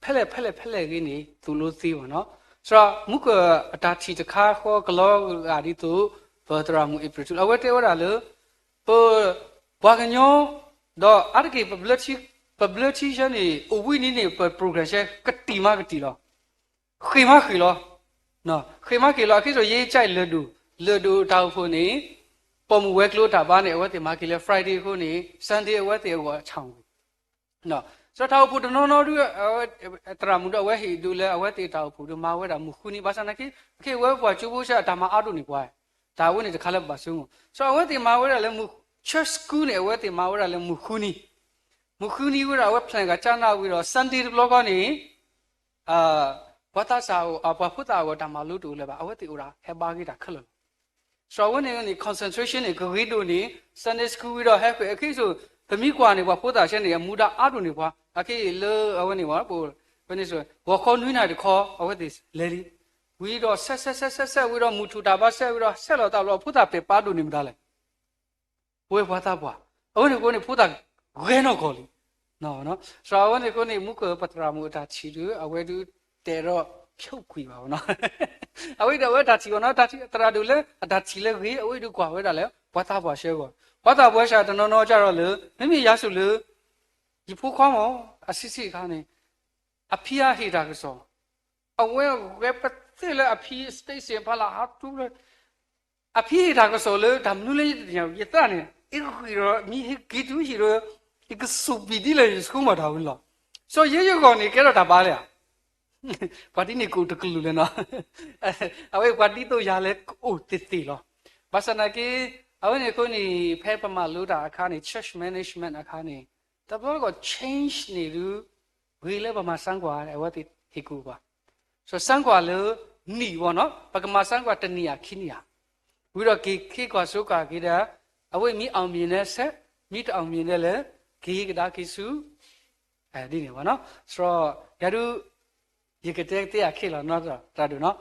ဖဲလဲၣ်ဖဲလဲၣ်ဖဲလဲၣ်ဂ့ၤန့ၣ် သိၣ်လိသ့ဘၣ်နီၤ. စးမူကၢၢ်အတၢ်ထံၣ်တခါဃီကလီဂာ်ဒ်သိး ပသရၣ်မုၣ်အ့ဖြ့ၣ်ထူ အဝဲတဲဝဲဒၣ်လၢ ပ ပှၤကညီ ဒီးအါတက့ၢ် ပဘျၢထံဆၢန့ၣ် အိၣ်ဝံၤနံၤန့ၣ် ပ program ဆၢ ကတံၢ်မးကတံၢ်လီၤ. ဃ့ၢ်မးဃ့ၢ်လီၤ. ဃ့ၢ်မးဃ့ၢ်လီၤ အခံဒီး ယဲကၠဲးလၢၢ်ဒိၣ်, လၢၢ်ဒိၣ်တၢ်အိၣ်ဖှိၣ်န့ၣ် ပိာ်မုၣ်ဝဲၤကျိၤတၢ်ဘါန့ၣ် အဝဲသ့ၣ်မၤက့ၤလၢ Friday အဃိန့ၣ် Sunday အဝဲသ့ၣ်အဂီၢ်ဆၣ်ဝံၤ စးတၢ်အိၣ်ဖှိၣ်တနီၤနီၤဒုး သရၣ်မုၣ်ဒီးအဝဲဟ့ၣ်ဒုးလၢအဝဲသ့ၣ်တၢ်အိၣ်ဖှိၣ်ဒုးမၤဝဲဒၣ်မုၢ်ဃုနံၤ ဘၣ်ဆၣ်သနာ်က့ အဝဲပှၤကၠိဖိဆၢအတၢ်မၤအါဒိၣ်န့ၢ်ပှၤ, တၢ်အဝဲန့ၣ်တခါလၢပဘၣ်ဆိကမိၣ် စးအဝဲသ့ၣ်မၤဝဲဒၣ်လၢ church school န့ၣ် အဝဲသ့ၣ်မၤဝဲဒၣ်လၢမုၢ်ဃုနံၤ, မုၢ်ဃုနံၤဝဲဒၣ်အဝဲ plan ဂၤကၢ်နၢ်ဝံၤဒီး Sunday တဘျီဃီန့ၣ် ပှၤသးစၢ် ပှၤဖိသၣ်အဂီၢ်တၢ်မၤလိတအိၣ်လၢၤဘၣ် အဝဲသ့ၣ်အိၣ်ဒၣ်ဟဲဘါက့ၤတၢ်ခဲလၢာ်လီၤ. စးဝဲန့ၣ်န့ၣ် concentration န့ၣ် ကဂ့ၤဒိၣ်န့ၣ် Sunday school ဝံၤဒီးဟဲဃ့ၢ်အခံစိၤ ပမ့ၢ်ကွၢ်န့ၣ် ပှၤဖိသၣ်ဆၢန့ၣ် အမူဒါအါဒိၣ်န့ၢ်ပှၤ အက့ၢ်လၢအဝဲန့ၣ် ဂီၤခီနွံနၣ်ရံၣ်တခီ အဝဲသ့ၣ်လဲၤလံ, ဝံၤဒီးဆဲးဆဲးဆဲးဆဲးဆဲးဝံၤဒီး မုၢ်ထူၣ်တၢ်ဘါဆဲးဝံၤဒီး ဆဲးလီၤသးလီၤ ဖိသၣ်ပဲာ်ပာ်ဒိၣ်န့ၢ်မတၤလဲၣ် ပဝဲပှၤသးပှၢ်, အဝဲန့ၣ်အဃိန့ၣ် ဖိသၣ်ဂဲၤနီၢ်ကီၢ်လံ. စးအဝဲန့ၣ်အဃိန့ၣ် မူကၢၢ်ပသရၣ်မုၣ်အတၢ်ထံၣ်ဒုး အဝဲဒုးတဲဒီး ဖြုတ်ကွံာ်ဘၣ်နီၤ, အဝဲဒၣ်အဝဲတၢ်ထံၣ်ဘၣ်နီၤ တၢ်ထံၣ်သရၣ်ဒုးလၢ အတၢ်ထံၣ်လၢဂ့ၤ အဝဲဒုးကွၢ်ဝဲဒၣ်လၢ ပှၤသးပှၢ်ဆၢဂီၢ်, ပှၤသးပှၢ်ဆၢတနီၤနီၤကဒီးလၢ မ့မ့ၢ်ယၤဆိၣ်လၢ ယဖိခွါမး အဆံးဆံးအခါန့ၣ် အဖံအဟ့ၣ်တၢ်ကစီၣ်, အဝဲဂဲၤပသ့ၣ်လၢအဖံ station ဖီလာ်ဟးထူလၢ အဖံဟ့ၣ်တၢ်ကစီၣ်လၢတၢ်မနုၤလၢယတသ့ၣ်ညါ ယသးန့ၣ် အဂ့ၢ်ဒီးမ့ၢ်ဟ့ၣ်က့ၤတုၤဟံၣ်ဒီး ယကစူးဘံၣ်ဒ်လဲၣ်ယဆှိမၤတၢ်ဝဲန့ၣ်လီၤ. စီၤယဲယဂီၢ်န့ၣ် ကဲထီၣ်တၢ်ဘါလၢဧါ, ပှၤဒ်န့ၣ်ကအိၣ်တကလုာ်လၢၤနီၤ, အဝဲပှၤဒ်သိးယၤလဲၣ်ကအိၣ်သ့ၣ်သ့ၣ်လီၤ. ဘၣ်ဆၣ်သနာ်က့ အဝဲန့ၣ်အဃိန့ၣ် ဖဲပမၤလိတၢ်အခါန့ၣ် church management အခါန့ၣ် တဘျီကီး change န့ၣ်ဒုး ဂ့ၤလၢပမၤစၢ်ကွၢ် အဝဲသ့ၣ်ဟ့ၣ်ကူၣ်ပှၤ, စီၤစၢ်ကွၢ်လၢနံၣ်ဝဲနီၤ ပကမၤစၢ်ကွၢ်တနံၣ်ဧါခံနံၣ်ဧါ, ဝံၤဒီးက့ၤခ့ကွၢ်စိကွၢ်က့ၤဒီး အဝဲမ့ၢ်အောင်မြင်န့ၣ်ဆဲး, မ့ၢ်တအောင်မြင်န့ၣ်လဲၣ်, က့ၤကဒါက့ၤဆူ ဒ်န့ၣ်ဘၣ်နီၤ. စရီ ယၤဒုး ယကတဲကသ့အခံလီၤနီၤ သရၣ်ဒိၣ်နီၤ.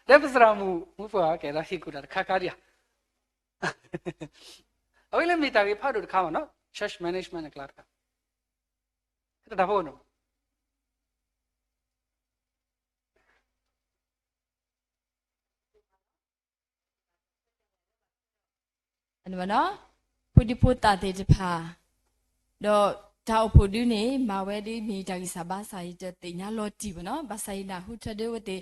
ဒီးပသရၣ်မုၣ် မုၣ်ဖိဧါ ကဲဒီးဟ့ၣ်ကူၣ်တၢ်တခါခါဒံးဧါ. အဝဲလၢမ့ၢ်တၢ်ဂ့ၢ်ဖးဒိၣ်တခါမ့ၢ်နီၤ church management အကျါတခါ တၢ်ဖိနီၤ ဖိဒံဖိသၣ်သ့ၣ်တဖၣ်, ဒီးတၢ်အိၣ်ဖှိၣ်ဒုန့ၣ် မၤဝဲဒ်မ့ၢ်တၢ်ဂံၢ်စၢ်ဘါစၢ် ယတသ့ၣ်ညါလီၤတံၢ်ဘၣ်နီၤ. ဘၣ်ဆၣ်ယနၢ်ဟူထၢဒၣ်ဝဲသ့ၣ်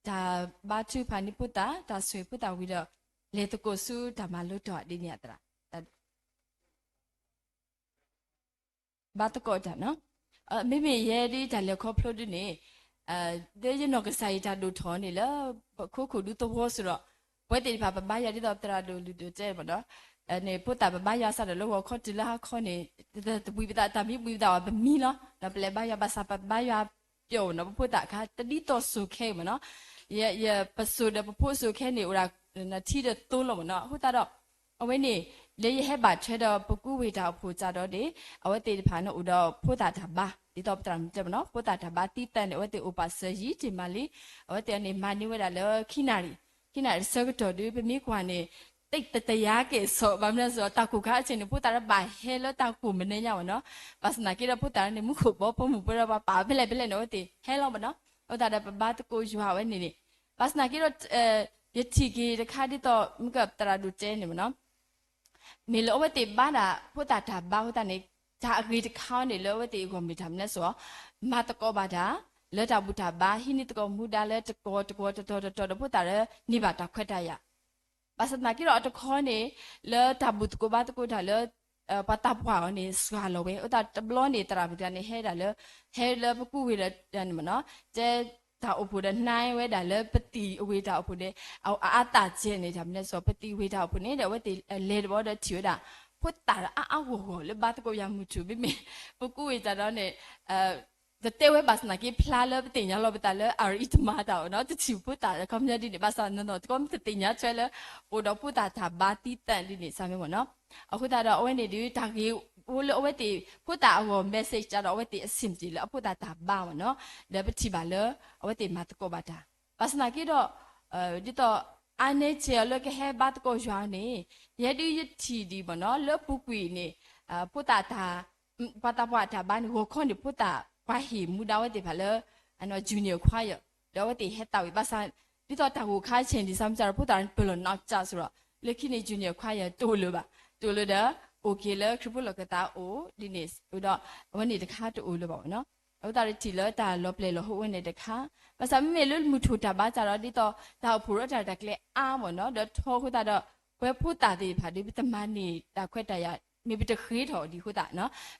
တၢ်ဘါထုကဖၣ်န့ၢ်ဖိသၣ်, တၢ်ဆိၣ်ဂ့ၤဖိသၣ်ဝံၤဒီး လဲၤသကိးဆူတၢ်မၤလိတီၢ်ဒ်န့ၣ်အသရၣ် ဘါသကိးတၢ်နီၤ. မ့မ့ၢ်ယဲဒ်တၢ်လဲၤခီဖျိဒုန့ၣ်, ဒီးယနီၢ်ကစၢ်အံၤတၢ်ဒိၣ်ထီၣ်န့ၣ်လၢ ပခိခိၣ်ဒူသဝီစ့ၢ်ဒီး ပဝဲသ့ၣ်တဖၣ်ပဘါယွၤဒ်သိးသရၣ်ဒိၣ်လုၢ်ဒိၣ်တဲမ့ၢ်နီၤ, န့ၣ် ဖိသၣ်ပဘါယွၤစးဒီးလၢဂီၤခီတုၤလၢဟါခီန့ၣ် တဘှံးပသး တၢ်မ့ၢ်ဘှံးပသးအီၤပမံလီၤ. ဒီးပလဲၤဘါယွၤဘၣ်ဆၣ်ပဘါယွၤပျီၣ်မ့ၢ်နီၤ, ပဖိသၣ်အခါ တဒ်သိးစိၤခဲအံၤမ့ၢ်နီၤ. ယပစိၤဒီးပဖိစိၤခဲန့ၣ် အိၣ်ဒၣ်ထံဒီးသိလီၤမ့ၢ်နီၤ. အဃိသတးဒီး အဝဲန့ၣ် လၢယဟဲဘၣ်ထွဲဒီးပကူဝ့ၢ်တၢ်အိၣ်ဖှိၣ်စးဒီးန့ၣ် အဝဲသ့ၣ်တဖၣ်န့ၣ်အိၣ်ဒီးဖိသၣ်တၢ်ဘါ ဒ်သိးပသရၣ်မုၣ်တဲမ့ၢ်နီၤ, ဖိသၣ်တၢ်ဘါသံသၢန့ၣ် အဝဲသ့ၣ်အိၣ်ပာ်စၢၤယံာ်တ့ၢ်မးလံ. အဝဲသ့ၣ်န့ၣ် မၤန့ၢ်ဝဲဒၣ်လၢခံနၣ်ရံၣ်, ခံနၣ်ရံၣ်ဆၢကတီၢ်ဒု ပမ့ၢ်ကွၢ်န့ၣ် တတယါက့ၤစီၤ ဘၣ်မနုၤလဲၣ်စီၤ တၢ်ကိၢ်ခါအဆ့ၣ်န့ၣ် ဖိသၣ်တဘၣ်ဟဲလၢတၢ်ကိၢ်မနုၤညါမ့ၢ်နီၤ. ဘၣ်ဆၣ်သနာ်က့ဒီးဖိသၣ်န့ၣ် မူခိၣ်ဘီဖိမုၣ်ဖိဒီးပှၤပာ်ဖဲလဲၣ်ဖဲလဲၣ်န့ၣ် အဝဲသ့ၣ်ဟဲလီၤမ့ၢ်နီၤ. အဃိသတးဒီးပဘါသကိးယွၤအဝဲန့ၣ်န့ၣ် ဘၣ်ဆၣ်သနာ်က့ဒီး ယထံၣ်က့ၤတခါဒ်သိး မ့ၢ်ကသရၣ်ဒိၣ်တဲန့ၣ်မ့ၢ်နီၤ, မ့ၢ်လၢအဝဲသ့ၣ်ဘါဒၣ်ဖိသၣ်တၢ်ဘါအဃိသတးန့ၣ် တၢ်အဂ့ၤတခါန့ၣ် လၢအဝဲသ့ၣ်အဂီၢ်မ့ၢ်တၢ်မနုၤလဲၣ်စီၤ, မၤသကိးဘၣ်တၢ် လၢတၢ်ဘူၣ်တၢ်ဘါ ဟံးန့ၢ်သကိးမူဒါလၢတကီၢ်တကီၢ်တတီၤတတီၤဒီးဖိသၣ်ဒီးန့ၢ်ဘၣ်တၢ်ခွဲးတၢ်ယာ်. ဘၣ်ဆၣ်သနာ်က့ဒီးအတခီန့ၣ် လၢတၢ်ဘူၣ်သကိးဘါသကိးတၢ်လၢ ပှၤသးပှၢ်အီၤန့ၣ် စှၤလီၤဝဲ. အဃိသတးတဘျီန့ၣ် သရၣ်မုၣ်တဂၤန့ၣ် ဟဲဒၣ်လၢ ဟဲလၢပကူဝ့ၢ်ဒီးန့ၣ်မ့ၢ်နီၤ, တဲတၢ်အိၣ်ဖှိၣ်ဒီးနၢ်ဝဲဒၣ်လၢပသံၣ်အဝ့ၢ်တၢ်အိၣ်ဖှိၣ်န့ၣ် အအါသၣ်ကဲန့ၣ် တၢ်မနုၤလဲၣ်စီၤ ပသံၣ်ဝ့ၢ်တၢ်အိၣ်ဖှိၣ်န့ၣ်ဒီး အဝဲသ့ၣ်လဲၤတဘျီဒီးထံၣ်ဝဲဒၣ် ဖိသၣ်အါအါဂီၢ်ဂီၢ်လၢဘါသကိးယၤမုၢ်ထူၣ် မ့မ့ၢ် ပကူဝ့ၢ်တၢ်ဒီးန့ၣ် တတဲဝဲဘၣ်ဆၣ်သနာ်က့ ဖျါလၢပသ့ၣ်ညါလီၤပသးလၢအရ့တမၤတၢ်အီၤနီၤ, တထံၣ်ဖိသၣ်ခီပညီဒ်န့ၣ် ဘၣ်ဆၣ်နီၢ်နီၢ်တခီမ့ၢ်တသ့ၣ်ညါထွဲလၢ အိၣ်ဒီးဖိသၣ်တၢ်ဘါသံသၢဒ်န့ၣ် စၢ်မ့ၢ်မ့ၢ်နီၤ. အဃိသတးဒီးအဝဲန့ၣ်ဒုး တၢ်ဂ့ၤအိၣ်လၢအဝဲသ့ၣ် ဖိသၣ်အဂီၢ် message တၢ်ဒီးအဝဲသ့ၣ်အဆ့ၣ်တ့ၢ်လၢအဖိသၣ်တၢ်ဘါမ့ၢ်နီၤ, ဒီးပထံၣ်ဘၣ်လၢ အဝဲသ့ၣ်မၤသကိးဘၣ်တၢ်, ဘၣ်ဆၣ်သနာ်က့ဒီး ဒ်သိး အါန့ၢ်စဲးအီၤလၢကဟဲဘါသကိးယွၤန့ၣ် ယဲဒုးယထံၣ်ဒံးမ့ၢ်နီၤ လၢပူၤကွံာ်န့ၣ် ဖိသၣ်တၢ် ပှၤသးပှၢ်တၢ်ဘါန့ၣ် ဂီၤခီန့ၣ် ဖိသၣ်ပှၤဟ့ၣ်မူဒါဝဲသ့ၣ်တဖၣ်လၢ junior choir ဒီးအဝဲသ့ၣ်ဟဲသးဝံၣ်ဘၣ်ဆၣ် ဒ်သိးတၢ်ဂိၢ်ခါဆ့ၣ်န့ၣ် ဒ်ဆၣ်မ့ၢ်စၢ်ဒီး ဖိသၣ်ပၢၢ်လီၤနီၢ်ကစၢ်စ့ၢ်ဒီး လၢခံန့ၣ် junior choir တအိၣ်လၢၤဘၣ်, တအိၣ်လၢၤဒီး အိၣ်က့ၤလၢခရံာ်ဖိလီၢ်ကသးအိၣ်ဒ်န့ၣ်ဒီး အဝဲန့ၣ်တခါတအိၣ်လၢၤဘၣ်မ့ၢ်နီၤ. အဃိသတးဒီးထံၣ်လၢတၢ်လီၤပျဲၢ်လီၤဟိဝဲန့ၣ်တခါ, ဘၣ်ဆၣ်မ့မ့ၢ်လၢမုၢ်ထူၣ်တၢ်ဘါစၢ်ဒီး ဒ်သိးတၢ်အိၣ်ဖှိၣ်ဒီးတၢ်ရဲၣ်တၢ်ကျဲၤအါမ့ၢ်နီၤ ဒီးထီအဃိသတးဒီး ပဝဲဖိသၣ်သ့ၣ်တဖၣ်ဒီး ပတမၤန့ၢ်တၢ်ခွဲးတၢ်ယာ် မ့ၢ်ပတဃ့ထီၣ်ဒံးအဃိသတး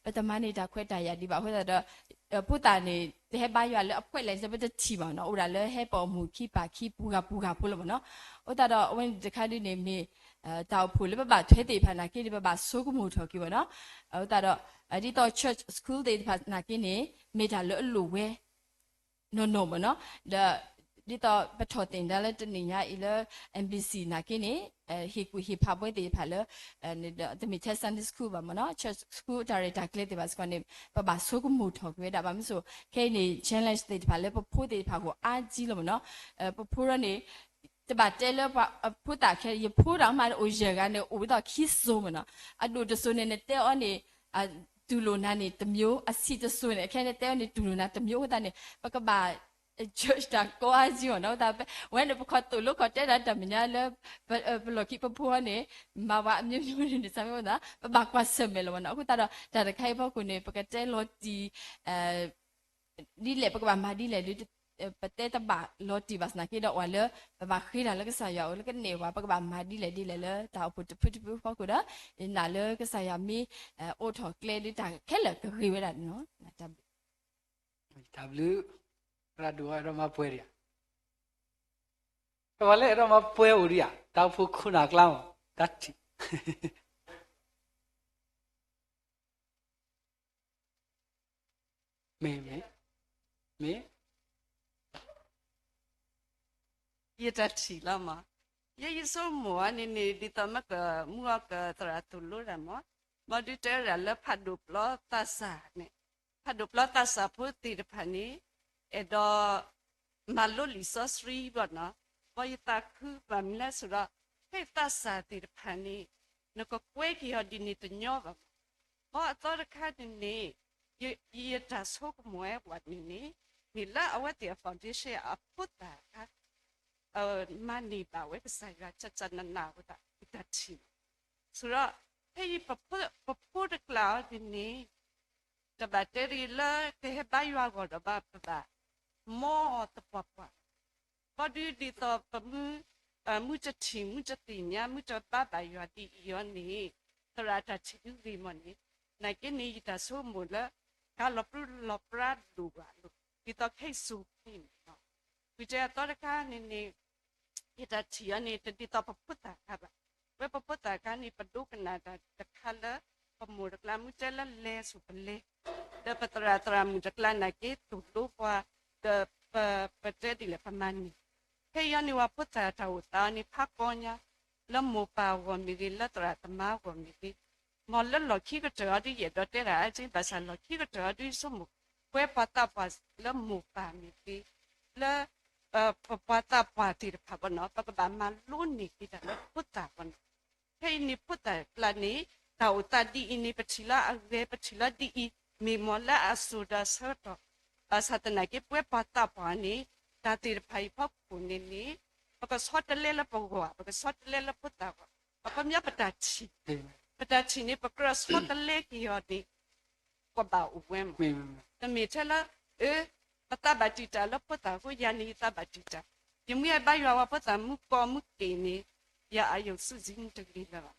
ပတမၤန့ၢ်တၢ်ခွဲးတၢ်ယာ်ဒံးဘၣ်အဃိသတးဒီး ဖိသၣ်န့ၣ် တဟဲဘါယွၤလၢအဖှဲးလဲၣ် ပတထံၣ်ဘၣ်နီၤ အိၣ်ဒၣ်လၢဟဲပိာ်မုၣ်ခံပၤခံပူၤဂၤပူၤဂၤဖိလီၤမ့ၢ်နီၤ. အဃိသတးဒီးအဝဲန့ၣ်တခါဒ်န့ၣ်မ့ၢ် တၢ်အိၣ်ဖှိၣ်လၢပဘၣ်ထွဲသ့ၣ်တဖၣ်နာ်က့န့ၣ် ပဘၣ်ဆိကမိၣ်ထီၣ်က့ၤမ့ၢ်နီၤ. အဃိသတးဒီး ဒ်သိး church school သ့ၣ်တဖၣ်နာ်က့န့ၣ် မ့ၢ်တၢ်လၢအလိၣ်ဝဲ နီၢ်နီၢ်မ့ၢ်နီၤ. ဒီး ဒ်သိးပထီၣ်သ့ၣ်ညါလၢတနံၣ်ညါအံၤလၢ M B C နာ်က့န့ၣ် ဟ့ၣ်ကူၣ်ဟ့ၣ်ဖးပဝဲသ့ၣ်တဖၣ်လၢ တမ့ၢ်ထဲ Sunday school ဘၣ်မ့ၢ်နီၤ church school တၢ်ရဲၣ်တၢ်ကျဲၤသ့ၣ်တဖၣ်စ့ၢ်ကီးန့ၣ် ပဘၣ်ဆိကမိၣ်ထီၣ်က့ၤဝဲဒၣ် ဘၣ်မနုၤအဃိ ခဲအံၤန့ၣ် challenge သ့ၣ်တဖၣ်လၢပဖိသ့ၣ်တဖၣ်အဂီၢ်အါကံလီၤမ့ၢ်နီၤ. ပဖိဒီးန့ၣ် တဘၣ်တဲလၢပှၤဖိသၣ်ခဲ ယဖိဒီးမးအိၣ်ယဲၢ်ဂၤန့ၣ် အိၣ်ဝဲဒၣ်ခံစိၤမ့ၢ်နီၤ. အဒိၣ်တစိၤန့ၣ် နတဲအီၤန့ၣ် တူၢ်လိာ်နၤန့ၣ်တမျိုး, အဆံးတစိၤန့ၣ် ခဲအံၤနတဲအီၤန့ၣ် တူၢ်လိာ်နၤတမျိုးအဃိသတးန့ၣ် ပကဘၣ် judge တၢ်ကိးအါကံမ့ၢ်နီၤ. အဃိသတး ဝဲန့ၣ် ပခီၣ်သိၣ်လိခီၣ်တဲဒၣ်တၢ်မဲာ်ညါလၢ ပလီၢ်ခံပဖိန့ၣ် မၤဝဲအမျိုးမျိုးန့ၣ် စၢ်မ့ၢ်ဝဲသး ပဘၣ်ကွၢ်ဆၢၣ်မဲာ်လီၤမ့ၢ်နီၤ. အဃိသတးဒီး တၢ်တခါအံၤအဖီခိၣ်န့ၣ် ပကတဲလီၤတံၢ် ဒ်လဲၣ် ပကဘၣ်မၤဒ်လဲၣ်ဒီး ပတဲတဘၣ်လီၤတံၢ်ဘၣ်ဆၣ်သနာ်က့ဒီး အိၣ်လၢ ပဘၣ်ဃ့တၢ်လၢကစၢ်ယွၤအအိၣ်လၢကနဲၣ်ပှၤ ပကဘၣ်မၤဒ်လဲၣ်ဒ်လဲၣ်လၢတၢ်အိၣ်ဖှိၣ်တဖုတဖုအဖီခိၣ်ဒီး ယနာ်လၢကစၢ်ယွၤမ့ၢ် အိးထီၣ်ကျဲဒီးတၢ်ခဲလၢာ်ကဂ့ၤဝဲဒၣ်န့ၣ်လီၤ. တၢ်ဘျုး သရၣ်ဒိၣ်အဲၣ်ဒိးမၤပှဲၤဒံးဧါ. ပှၤလၢအဲၣ်ဒိးမၤပှဲၤအိၣ်ဒံးဧါ, တၢ်အိၣ်ဖှိၣ်ခိၣ်နၢ်အကျါမး တၢ်ထံၣ် မ့ၢ် မ့ၢ် မ့ၢ် ယတၢ်ထံၣ်လီၤမး. ယဲယဆိကမိၣ်အီၤန့ၣ်န့ၣ် ဒ်သိးမ့ၢ်ကမူအီၤကသရၣ်သိၣ်လိတၢ်မး, ဘၣ်ဒုးတဲဝဲဒၣ်လၢဖးဒိၣ်ပျီသးစၢ်န့ၣ်, ဖးဒိၣ်ပျီသးစၢ်ဖိသ့ၣ်တဖၣ်န့ၣ် အဲၣ်ဒိး မၤလိလံာ်စီဆှံဘၣ်နီၤ, ဘၣ်ယသးခုဘၣ်မနုၤလဲၣ်ဆိုတော့ ဖဲသးစၢ်သ့ၣ်တဖၣ်န့ၣ် နကကွဲက့ၤအီၤဒ်န့ၣ်တညီဘၣ်မး, ဘၣ်အသီတခါန့ၣ်န့ၣ် ယတၢ်ဆိကမိၣ်ဝဲပှၤန့ၣ်န့ၣ် မ့ၢ်လၢအဝဲသ့ၣ်အ foundation အဖိသၣ်အခါ မၤန့ၢ်ဘၣ်ဝဲကစၢ်ယွၤ ကၠၢ်ကၠၢ်နးနးဝဲဒၣ် ယတၢ်ထံၣ်န့ၣ်, ဆိုတော့ ဖဲယပဖိတကျါအီၤန့ၣ်န့ၣ် တဘၣ်တဲဒ်လၢ ကဟဲဘါယွၤအဂီၢ်ဒီးဘၣ် ပဘၣ် မ်သပှၢ်ပှၢ်, ဘၣ်ဒုးဒ်သိးပမုၢ် မုၢ်တထံၣ် မုၢ်တသ့ၣ်ညါ မုၢ်တဘါဘၣ်ယွၤဒ်အံၤအီၤန့ၣ် သရၣ်တၢ်ထံၣ်ဒုဂ့ၤမးန့ၣ်, နာ်က့န့ၣ် ယတၢ်ဆိကမိၣ်လၢ ကါလီၤပြံလီၤပြါလိၣ်ဘၣ်လိၣ် ဒ်သိးခဲအံၤစိၤဖံန့ၣ်လီၤ. ဝံၤတဲအသီတခါန့ၣ်န့ၣ် ယတၢ်ထံၣ်အီၤန့ၣ် တဒ်သိးပဖိသၣ်ခါဘၣ်. ဝဲပဖိသၣ်ခါန့ၣ် ပဒိကနၣ်တၢ်တခါလၢ ပမိၢ်တကျါ မုၢ်တဲလၢလဲၤဆိၣ်ပလဲၤ, ဒီးပသရၣ်သရၣ်မုၣ်တကျါနာ်က့ သိၣ်လိပှၤ, ဒီးပ ပတဲဒ်လဲၣ် ပမၤန့ၢ်. ဖဲအံၤန့ၣ် ပှၤဖိသၣ်တၢ်အိၣ်သးအီၤန့ၣ် ဖးကီညါ, လၢမိၢ်ပၢ်အဂီၢ်မ့ၢ်ဂ့ၤ လၢသရၣ်သမါအဂီၢ်မ့ၢ်ဂ့ၤ, မ်လၢလီၢ်ခံကတၢၢ်အီၤဒ်ယအဲၣ်ဒိးတဲတၢ်အါက့ ဘၣ်ဆၣ်လီၢ်ခံကတၢၢ်အီၤဒ်ယဆိကမိၣ် ပဝဲပှၤသးပှၢ်လၢမိၢ်ပၢ်မ့ၢ်ဂ့ၤ, လၢ ပပှၤသးပှၢ်သ့ၣ်တဖၣ်ဘၣ်နီၤ ပကဘၣ်မၤလိန့ၢ်က့ၤတၢ်လၢဖိသၣ်ဘၣ်နီၤ. ဖဲအံၤန့ၣ်ဖိသၣ်ကျါန့ၣ် တၢ်အိၣ်သးဒ်အံၤန့ၣ် ပထံၣ်လၢအဂ့ၤ ပထံၣ်လၢဒ်အံၤ မ့ၢ်မ်လၢအစိၤဒီးအဆၢကတီၢ်, ဘၣ်ဆၣ်သနာ်က့ ပဝဲပှၤသးပှၢ်န့ၣ် တၢ်သ့ၣ်တဖၣ်အံၤဖီခိၣ်န့ၣ်န့ၣ် ပကဆီတလဲလၢပဂီၢ် ပကဆီတလဲလၢဖိသၣ်ဂီၢ်, အခီပညီပတၢ်ထံၣ်, ပတၢ်ထံၣ်န့ၣ် ပကြၢးဆီတလဲက့ၤအီၤန့ၣ် ကဘၣ်အိၣ်ဝဲမး, တမ့ၢ်ထဲလၢ အၢ ပသးဘၣ်တံာ်တာ်လၢဖိသၣ်အဃိ ယၤန့ၣ်ယသးဘၣ်တံာ်တာ်, ယမ့ၢ်အဲၣ်ဘါယွၤဝဲဖိသၣ်မုၣ်ကီမုၣ်က့ၤန့ၣ် ယၤအယုၢ်စုစံတဂ့ၤလၢၤဘၣ်.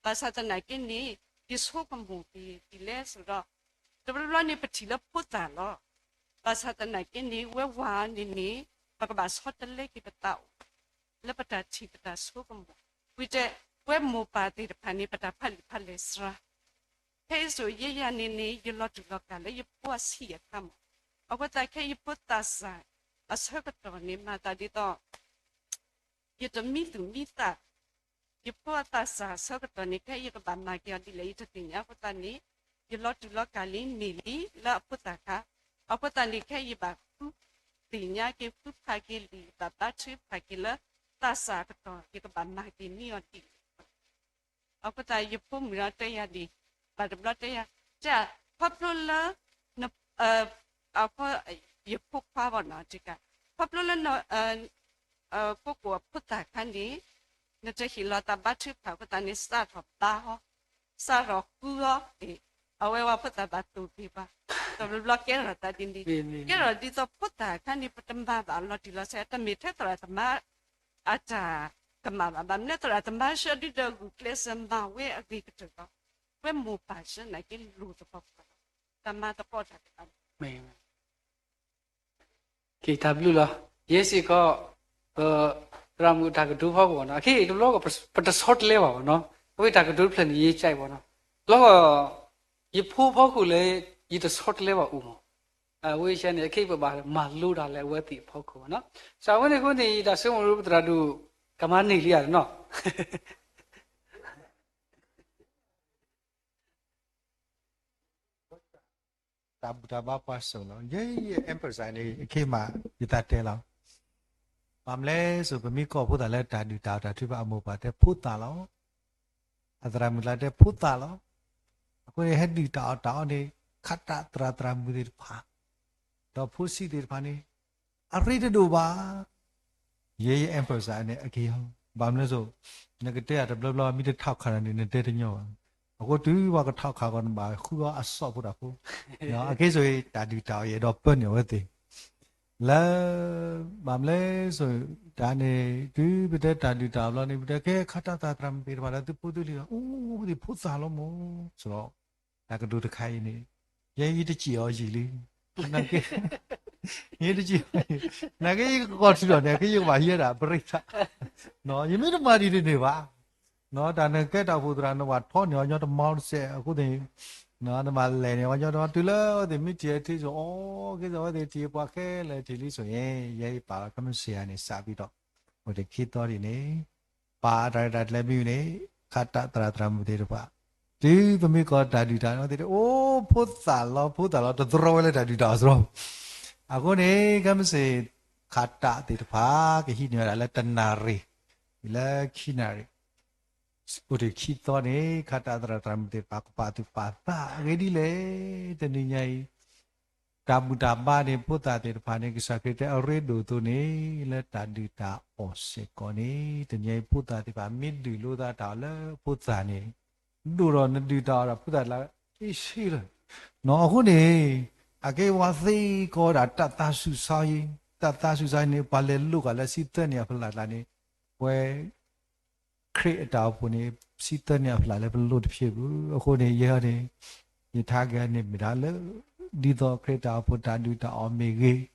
ဘၣ်ဆၣ်သနာ်က့န့ၣ် ယဆိကမိၣ်က့ၤဒ်လဲၣ်ဆိုတော့ တဘျီဘျီန့ၣ် ပထံၣ်လၢဖိသၣ်လီၤ. ဘၣ်ဆၣ်သနာ်က့န့ၣ် ဝဲဝၤန့ၣ်န့ၣ် ပကဘၣ်ဆီတလဲက့ၤပသးအိၣ် လၢပတၢ်ထံၣ်ပတၢ်ဆိကမိၣ်, ဝံၤတဲ ပဝဲမိၢ်ပၢ်သ့ၣ်တဖၣ်န့ၣ် ပတၢ်ဖးလံာ်ဖးလဲၢ်စှၤ ခဲအံၤစိၤယဲယၤန့ၣ်န့ၣ် ယလီၤတူာ်လီၤကာ်လၢယဖိအဆံးအခါမး, အဃိသတးခဲအံၤယဖိသးစၢ်အဆၢကတီၢ်န့ၣ် မၤသးဒ်သိး ယတမံသူၣ်မံသး, ယဖိအသးစၢ်အဆၢကတီၢ်န့ၣ် ခဲအံၤယကဘၣ်မၤက့ၤအီၤဒ်လဲၣ် ယတသ့ၣ်ညါအဃိသတးန့ၣ် ယလီၤတူာ်လီၤကာ်လံန့ၢ်လံလၢအဖိသၣ်ခါ, အဃိသတးန့ၣ် ခဲအံၤယဘၣ်ဃုသ့ၣ်ညါက့ၤ ဃုဖးက့ၤလံာ် ဘၣ်ဘါထုကဖၣ်က့ၤလၢသးစၢ်အကတီၢ် ယကဘၣ်မၤက့ၤန့ၢ်အီၤဒ်လဲၣ် အဃိသတးယဖိမုၣ်ဒီးတဲယၤဒ်အံၤ, ဘၣ်တဘျီတဲယၤ, တဲ ခီဖျိလၢ ယဖိခွါဘၣ်နီၤ တကး, ခီဖျိလၢ ကိးကိးအဖိသၣ်ခါန့ၣ် နတဟ့ၣ်လီၤသးဘါထုကဖၣ်အဃိသတးန့ၣ် စးထီၣ်ဘါဟီ, စးထီၣ်ဃုအီၤ, အဝဲဝဲဖိသၣ်ဘၣ်သိၣ်က့ၤဘၣ်, တဘျီဘျီကဲထီၣ်သးဒ်န့ၣ်, ကဲထီၣ်ဒ်သိးဖိသၣ်ခါန့ၣ် ပတမၤဘၣ်အလီၤတံၢ်လီၤဆဲး တမ့ၢ်ထဲသရၣ်သမါ အတၢ်ကမၣ်ဘၣ်, ဘၣ်မနုၤသရၣ်သမါဆှၢဒုဒီးဂုာ်ကျဲးစၢးမၤဝဲအဂ့ၤကတၢၢ်လီၤ. ပဝဲမိၢ်ပၢ်ဆှၢနာ်က့လိၣ်သပှၢ်ပှၢ်လီၤ. တၢ်မၤသကိးတၢ်တဖၣ်န့ၣ် က့ၤတၢ်ဘျုးလီၤ. ယဲစ့ၢ်ကီး သရၣ်မုၣ်တၢ်ကတိၤဖီခိၣ်ဘၣ်နီၤ, အခဲအံၤတဘျီကီး ပတဆီတလဲဘၣ်ဘၣ်နီၤ, အဝဲတၢ်ကတိၤတဖျၢၣ်န့ၣ် ယဲကၠဲးဘၣ်နီၤ, လီၤ ယဖိဖီခိၣ်လၢ ယတဆီတလဲဘၣ်အိၣ်မး, အဝဲဆဲန့ၣ် အခဲအံၤပဘၣ်မၤလိတၢ်လၢအဝဲသ့ၣ်အဖီခိၣ်ဘၣ်နီၤ, စးဝဲန့ၣ်အဃိန့ၣ် ယတၢ်ဆိကမိၣ်လၢပသရၣ်ဒိၣ် ကမၤန့ၢ်လံဧါနီၤ တၢ်ဘူၣ်တၢ်ဘါပှၤစိၤလီၤ. ယဲယ emphasize န့ၣ် အခ့မး ယသးတဲလီၤ. ဘၣ်မနုၤလဲၣ်စိၤ ပမ့ၢ်ကိးဖိသၣ်လၢတၢ်ဒုၣ်တၢ်အီၣ်တၢ်ထုကဖၣ် အမိၢ်ပၢ်တဲဖိသၣ်လီၤ. အသရၣ်မုၣ်ကျါတဲဖိသၣ်လီၤ. အဃိန့ၣ် ဟဲဒုၣ်တၢ်အီၣ်တၢ်အီန့ၣ် ခးတၢ်သရၣ်သရၣ်မုၣ်သ့ၣ်တဖၣ် ဒီးဖိဆံးသ့ၣ်တဖၣ်န့ၣ် အရ့တဒိၣ်ဘၣ် ယဲယ emphasize န့ၣ် အက့ၤဟီ ဘၣ်မနုၤစိၤ နကတဲအတဘျီဘျီ မ့ၢ်တထးခးဒီးန့ၣ် နတဲတညီဘၣ်. အဃိတုၤပှၤကထးခးကီး နဘၣ်ဃုအီၤအစီၣ်ဖိတၢ်ဖိ, အက့ၤစိၤ တၢ်ဒုၣ်တၢ်အီၣ်ယအဲၣ်ဒိးပၢနုာ်အဝဲသ့ၣ် လၢ ဘၣ်မနုၤလဲၣ်စိၤ တၢ်န့ၣ် တုၤပတဲတၢ်ဒုၣ်တၢ်အီၣ်လီၤန့ၣ် ပတဲကဲခးတၢ်သရၣ်သရၣ်မုၣ်သ့ၣ်တဖၣ်ဒီး သုဖိသုလံၤဒီး အိၣ်သ့ၣ်ဖိသၣ်လီၤမး ဆိုတော့ တၢ်ကတိၤတခါအံၤန့ၣ် ယဲယတစံၣ်အီၤယံာ်လံ နာ်က့ ယဲတစံၣ်အီၤ နာ်က့ယကကီၢ်ထံဒီးန့ၣ် ကယကဘၣ်ဟံးဒၣ် break ယမ့ၢ်တမၤဒ်န့ၣ်န့ၣ်ဘၣ် တၢ်နကဲတၢ်အိၣ်ဖှိၣ်သရၣ် နဘၣ်ထီန့ၢ်အီၤညီတမီတစဲးအဃိန့ၣ် နဘၣ်လဲၤန့ၢ်အီၤညီတမီ တုၤလၢအဝဲသ့ၣ်မ့ၢ်ထံၣ်အထံၣ်စိၤ အီၤက့ၤစိၤ အဝဲသ့ၣ်ထံၣ်ပှၤခဲလၢာ်ထံၣ်လံစိၤအံၤ ယဲယပာ်လီၤ comment section န့ၣ် စးဘံဒီး အိၣ်တ့ၢ်ခံသီဒ်န့ၣ် ပာ်အတၢ်ရဲၣ်တၢ်ကျဲၤမ့ၢ်ဝံၤန့ၣ် ခးတၢ်သရၣ်သရၣ်မုၣ်သ့ၣ်တဖၣ်, တုၤပမ့ၢ်ကိးတၢ်ဒုၣ်တၢ်အီၣ်သ့ၣ်တဖၣ် အိၣ်ဖိသၣ်လီၤ ဖိသၣ်လီၤ တသရီဝဲလၢတၢ်ဒုၣ်တၢ်အီၣ်စရီ, အဃိန့ၣ် ခဲမုၢ်ဆ့ၣ် ခးတၢ်သ့ၣ်တဖၣ် ကဟံးန့ၢ်ဝဲဒၣ်လၢတနၣ်ရံၣ် လၢခံနၣ်ရံၣ် အိၣ်တ့ၢ်ခံသီန့ၣ် ခးတၢ်သရၣ်သရၣ်မုၣ်သ့ၣ်တဖၣ် ကပာ်သူၣ်ပာ်သးအဂ့ၢ်ဒ်လဲၣ်, တနံၤညါအံၤ တၢ်ဘူၣ်တၢ်ဘါန့ၣ် ဖိသၣ်သ့ၣ်တဖၣ်န့ၣ် ကစၢ်ခရံာ်တဲအရ့ဒိၣ်အသိးန့ၣ် လၢတၢ်ဒုၣ်တၢ်အီၣ်စ့ၢ်ကီးန့ၣ် တနံၤညါအံၤ ဖိသၣ်သ့ၣ်တဖၣ် မ့ၢ်ဒုးလိသးတၢ်အီၣ်လၢဖိသၣ်န့ၣ် ဒိၣ်ဒီးနဒုၣ်တၢ်အီၣ်ဒီးဖိသၣ်လၢ အ့ၣ်ဆံလၢ နီၢ်အဃိန့ၣ် အကဲဝဲသ့ကီးဒၣ်တၢ်သးဆူၣ်စါအံၤ, တၢ်သးဆူၣ်စါအံၤန့ၣ် ပှၤလဲၤလိးက့ၤလၢဆံသၢနံၣ်အဖျၢၣ်ကျါန့ၣ် ပဝဲ ခရံာ်အတၢ်အိၣ်ဖှိၣ်န့ၣ် ဆံသၢနံၣ်အဖျၢၣ်လၢပလိၣ်တဖျၢၣ်ပူၤ, အဃိန့ၣ် ယဲန့ၣ် ယထါက့ၤန့ၣ်မ့ၢ်ဒၣ်လၢ ဒ်သိးခရံာ်တၢ်အိၣ်ဖှိၣ်တၢ်ဒုၣ်တၢ်အီၣ်မ့ၢ်ဂ့ၤ,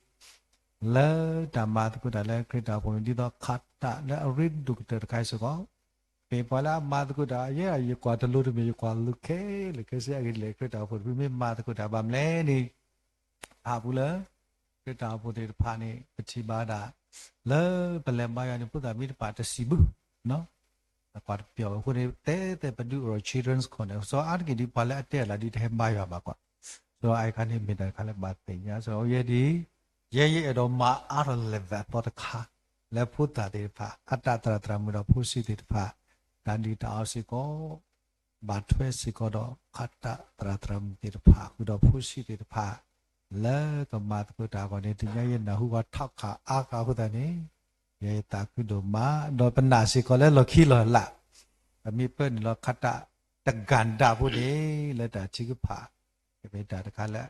လၢတၢ်မၤသကိးတၢ်လၢခရံာ်တၢ်အိၣ်ဖှိၣ်မ့ၢ် ဒ်သိးခးတၢ်လၢအရ့ဒိၣ်ကတၢၢ်တခါအံၤစ့ၢ်ကီး, မ့ၢ်ပှၤလၢအမၤသကိးတၢ် ယဲယကွၢ်တလိၤတမ့ၢ် ယကွၢ်လိၤခဲလၢာ်ခဲဆ့အဂ့ၢ်ဒ်လဲၣ် ခရံာ်တၢ်အိၣ်ဖှိၣ်တဖုမ့ၢ်မၤသကိးတၢ်ဘၣ်မနုၤလဲၣ်န့ၣ် ဖးပူၤလၢ ခရံာ်တၢ်အိၣ်ဖှိၣ်သ့ၣ်တဖၣ်န့ၣ် ပထံၣ်ဘၣ်ဒၣ် လၢပလဲၤဘါယွၤန့ၣ် ဖိသၣ်မ့ၢ်တပာ်တစံးဘၣ် အကွၢ်တပျီၤဘၣ်အဃိန့ၣ် တဲသ့ပဒုးအိၣ်ဒီး children's corner စီၤအါတက့ၢ်ဒ်ပှၤလၢအတဲအလၢ်ဒ်တဟဲဘါယွၤဘၣ်ကွၢ်, စီၤအါခါန့ၣ်မ့ၢ်တၢ်တခါလၢဘၣ်သ့ၣ်ညါ စီၤအယဲဒ် ယဲယအဲၣ်ဒိးမၤအါထီၣ်လဲၤဝဲအသီတခါ လၢဖိသၣ်သ့ၣ်တဖၣ် အတၢ်သရၣ်သရၣ်မုၣ်ဒီးဖိဆံးသ့ၣ်တဖၣ် တၢ်ဒုၣ်တၢ်အီၣ်စ့ၢ်ကီး ဘၣ်ထွဲစ့ၢ်ကီးဒီး ခးတၢ်သရၣ်သရၣ်မုၣ်သ့ၣ်တဖၣ် ဃုာ်ဒီးဖိဆံးသ့ၣ်တဖၣ် လၢကမၤသကိးတၢ်အဂီၢ်န့ၣ် တနံၤညါယနၢ်ဟူဝဲထီၣ်ခးအါခါအဃိသတးန့ၣ် ယဲယသးခုဒိၣ်မး ဒီးပနာ်စ့ၢ်ကီးလၢလီၢ်ခံလီၢ်လၢ် ပမ့ၢ်ပၢနုာ်လီၤခးတၢ်တကၣ်ဒၣ်ဖိန့ၣ် လၢတၢ်ထုကဖၣ် ကမ့ၢ်တၢ်တခါလၢ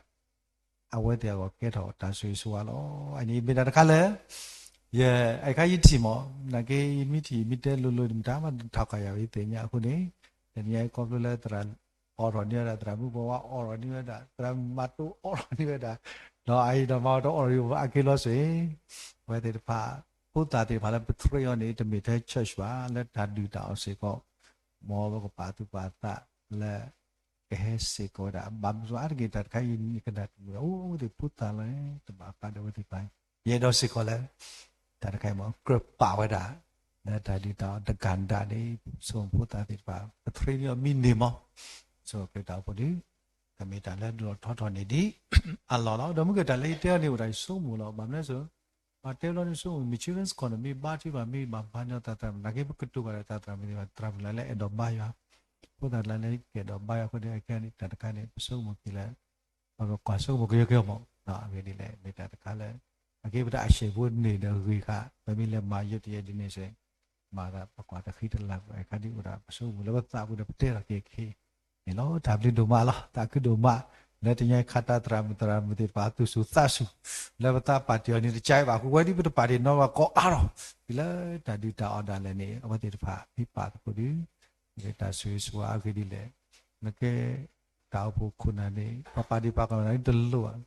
အဝဲသ့ၣ်အဂီၢ်ကဲထီၣ်တၢ်ဆိၣ်ဂ့ၤဆိၣ်ဝါလီၤ. အန့ၣ်မ့ၢ်တၢ်တခါလၢ ယ အခါယထံၣ်မး နာ်က့ ယမ့ၢ်ထံၣ် ယမ့ၢ်တဲလိၤလိၤန့ၣ် မတၤမးတထီၣ်ခးယၤဝဲသ့ၣ်ညါအဃိန့ၣ် တနံၤညါအံၤခီဖျိလၢသရၣ်အိးထီၣ်န့ၢ်ဝဲဒၣ် သရၣ်မုၣ်ဘီဝါအိးထီၣ်န့ၢ်ဝဲဒၣ် သရၣ်မုၣ်မၤတိအိးထီၣ်န့ၢ်ဝဲဒၣ် ဒီးအအံၤဒီးမၤဝဲတအိးထီၣ်အက့ၤလီၤစ့ၢ် အဝဲသ့ၣ်တဖၣ် ဖိသၣ်သ့ၣ်တဖၣ်လၢပtrainအီၤန့ၣ် တမ့ၢ်ထဲ church ဘၣ် လၢတၢ်ဒုၣ်တၢ်အီၣ်စ့ၢ်ကီး မ်ပကပာ်သူၣ်ပာ်သးလၢ ကဟဲစ့ၢ်ကီးဝဲဒၣ် ဘၣ်မနုၤအါတက့ၢ် တၢ်တခါအံၤ ယကနၣ်တမုာ် အိၣ်သ့ၣ်ဖိသၣ်လီၤ တဘၣ်ဃးဒီးအဝဲသ့ၣ်တဖၣ် ယအဲၣ်ဒိးစ့ၢ်ကီးလၢ တၢ်တခါအံၤမ့ၢ် ကြၢးပာ်ဝဲဒၣ် လၢတၢ်ဒုၣ်တၢ်အီၣ်တကၣ်ဒၣ်န့ၣ် ဆိမိၣ်ဖိသၣ်သ့ၣ်တဖၣ် ပtrainန့ၢ်အီၤမ့ၢ်န့ၢ်မး ဆိမိၣ်ခရံာ်တၢ်အိၣ်ဖှိၣ်ဒီး ကမ့ၢ်တၢ်လၢဒိၣ်ထီၣ်ထီထီၣ်န့ၣ်ဒ်အလီၢ်လီၤ. ဒီးမ့ၢ်ကတၢၢ်လၢယတဲအီၤန့ၣ် အိၣ်ဒၣ်ယဆိကမိၣ်လီၤ. ဘၣ်မနုၤလဲၣ် ပှၤတဲဘျီန့ၣ်ဆိကမိၣ် မ့ၢ် children's corner မ့ၢ်ဘါထုကဖၣ် မ့ၢ်ဘၣ်မၤန့ၢ်သရၣ်သရၣ်မုၣ် နာ်က့ပကတိၤဘၣ်ဒီးသရၣ်သရၣ်မုၣ်သ့ၣ်တဖၣ် သရၣ်မုၣ်လၢလၢအဲၣ်ဒိးဘါယွၤ ဖိသၣ်လၢလၢကအဲၣ်ဒိးဘါယွၤအဃိန့ၣ် အခဲအံၤတၢ်တခါန့ၣ် ပဆိကမိၣ်က့ၤလၢ ပကကွၢ်ဆိကမိၣ်ကယီကယီမး အဂ့ၢ်ဒ်လဲၣ် မ့ၢ်တၢ်တခါလၢ နာ်က့ပတၢ်အရှဲၣ်ဖိန့ၣ်ဒီးဂ့ၤဃာ် ပမ့ၢ်လဲၤမၤယိးတယဲၢ်ဒ်န့ၣ်စ့ၢ် မၤသးပကွၢ်တဃံတလၤ အခါဒ်အိၣ်ဒၣ်ပဆိကမိၣ်လၢပသးပူၤဒီးပတဲထီၣ်က့ၤခဲအံၤန့ၣ်လီၤ. တၢ်ဘျုးဒိၣ်မးလီၤ. သးခုဒိၣ်မး လၢတနံၤညါခးတၢ်သရၣ်မုၣ်သရၣ်မုၣ်သ့ၣ်တဖၣ်သူၣ်ဆူၣ်သးဆူၣ် လၢပသးပာ်တ့ၢ်အီၤန့ၣ် တကးဘၣ်ဃုာ်ဝဲဒ်ပတပာ်တ့ၢ်နီတဂၤကိးအါထီၣ် ဒ်လၢတၢ်ဒုၣ်တၢ်အီၣ်ဒၣ်လဲာ်န့ၣ် အဝဲသ့ၣ်တဖၣ်မ့ၢ်ပာ်သကိးဒီး တၢ်ဆိၣ်ဂ့ၤဆိၣ်ဝါအဂ့ၢ်ဒ်လဲၣ် နကဲ တၢ်အိၣ်ဖှိၣ်ခိၣ်နၢ်န့ၣ် ပှၤပာ်ဒံးပာ်ကီၢ်နၤန့ၣ်တလိၣ်ဘၣ်.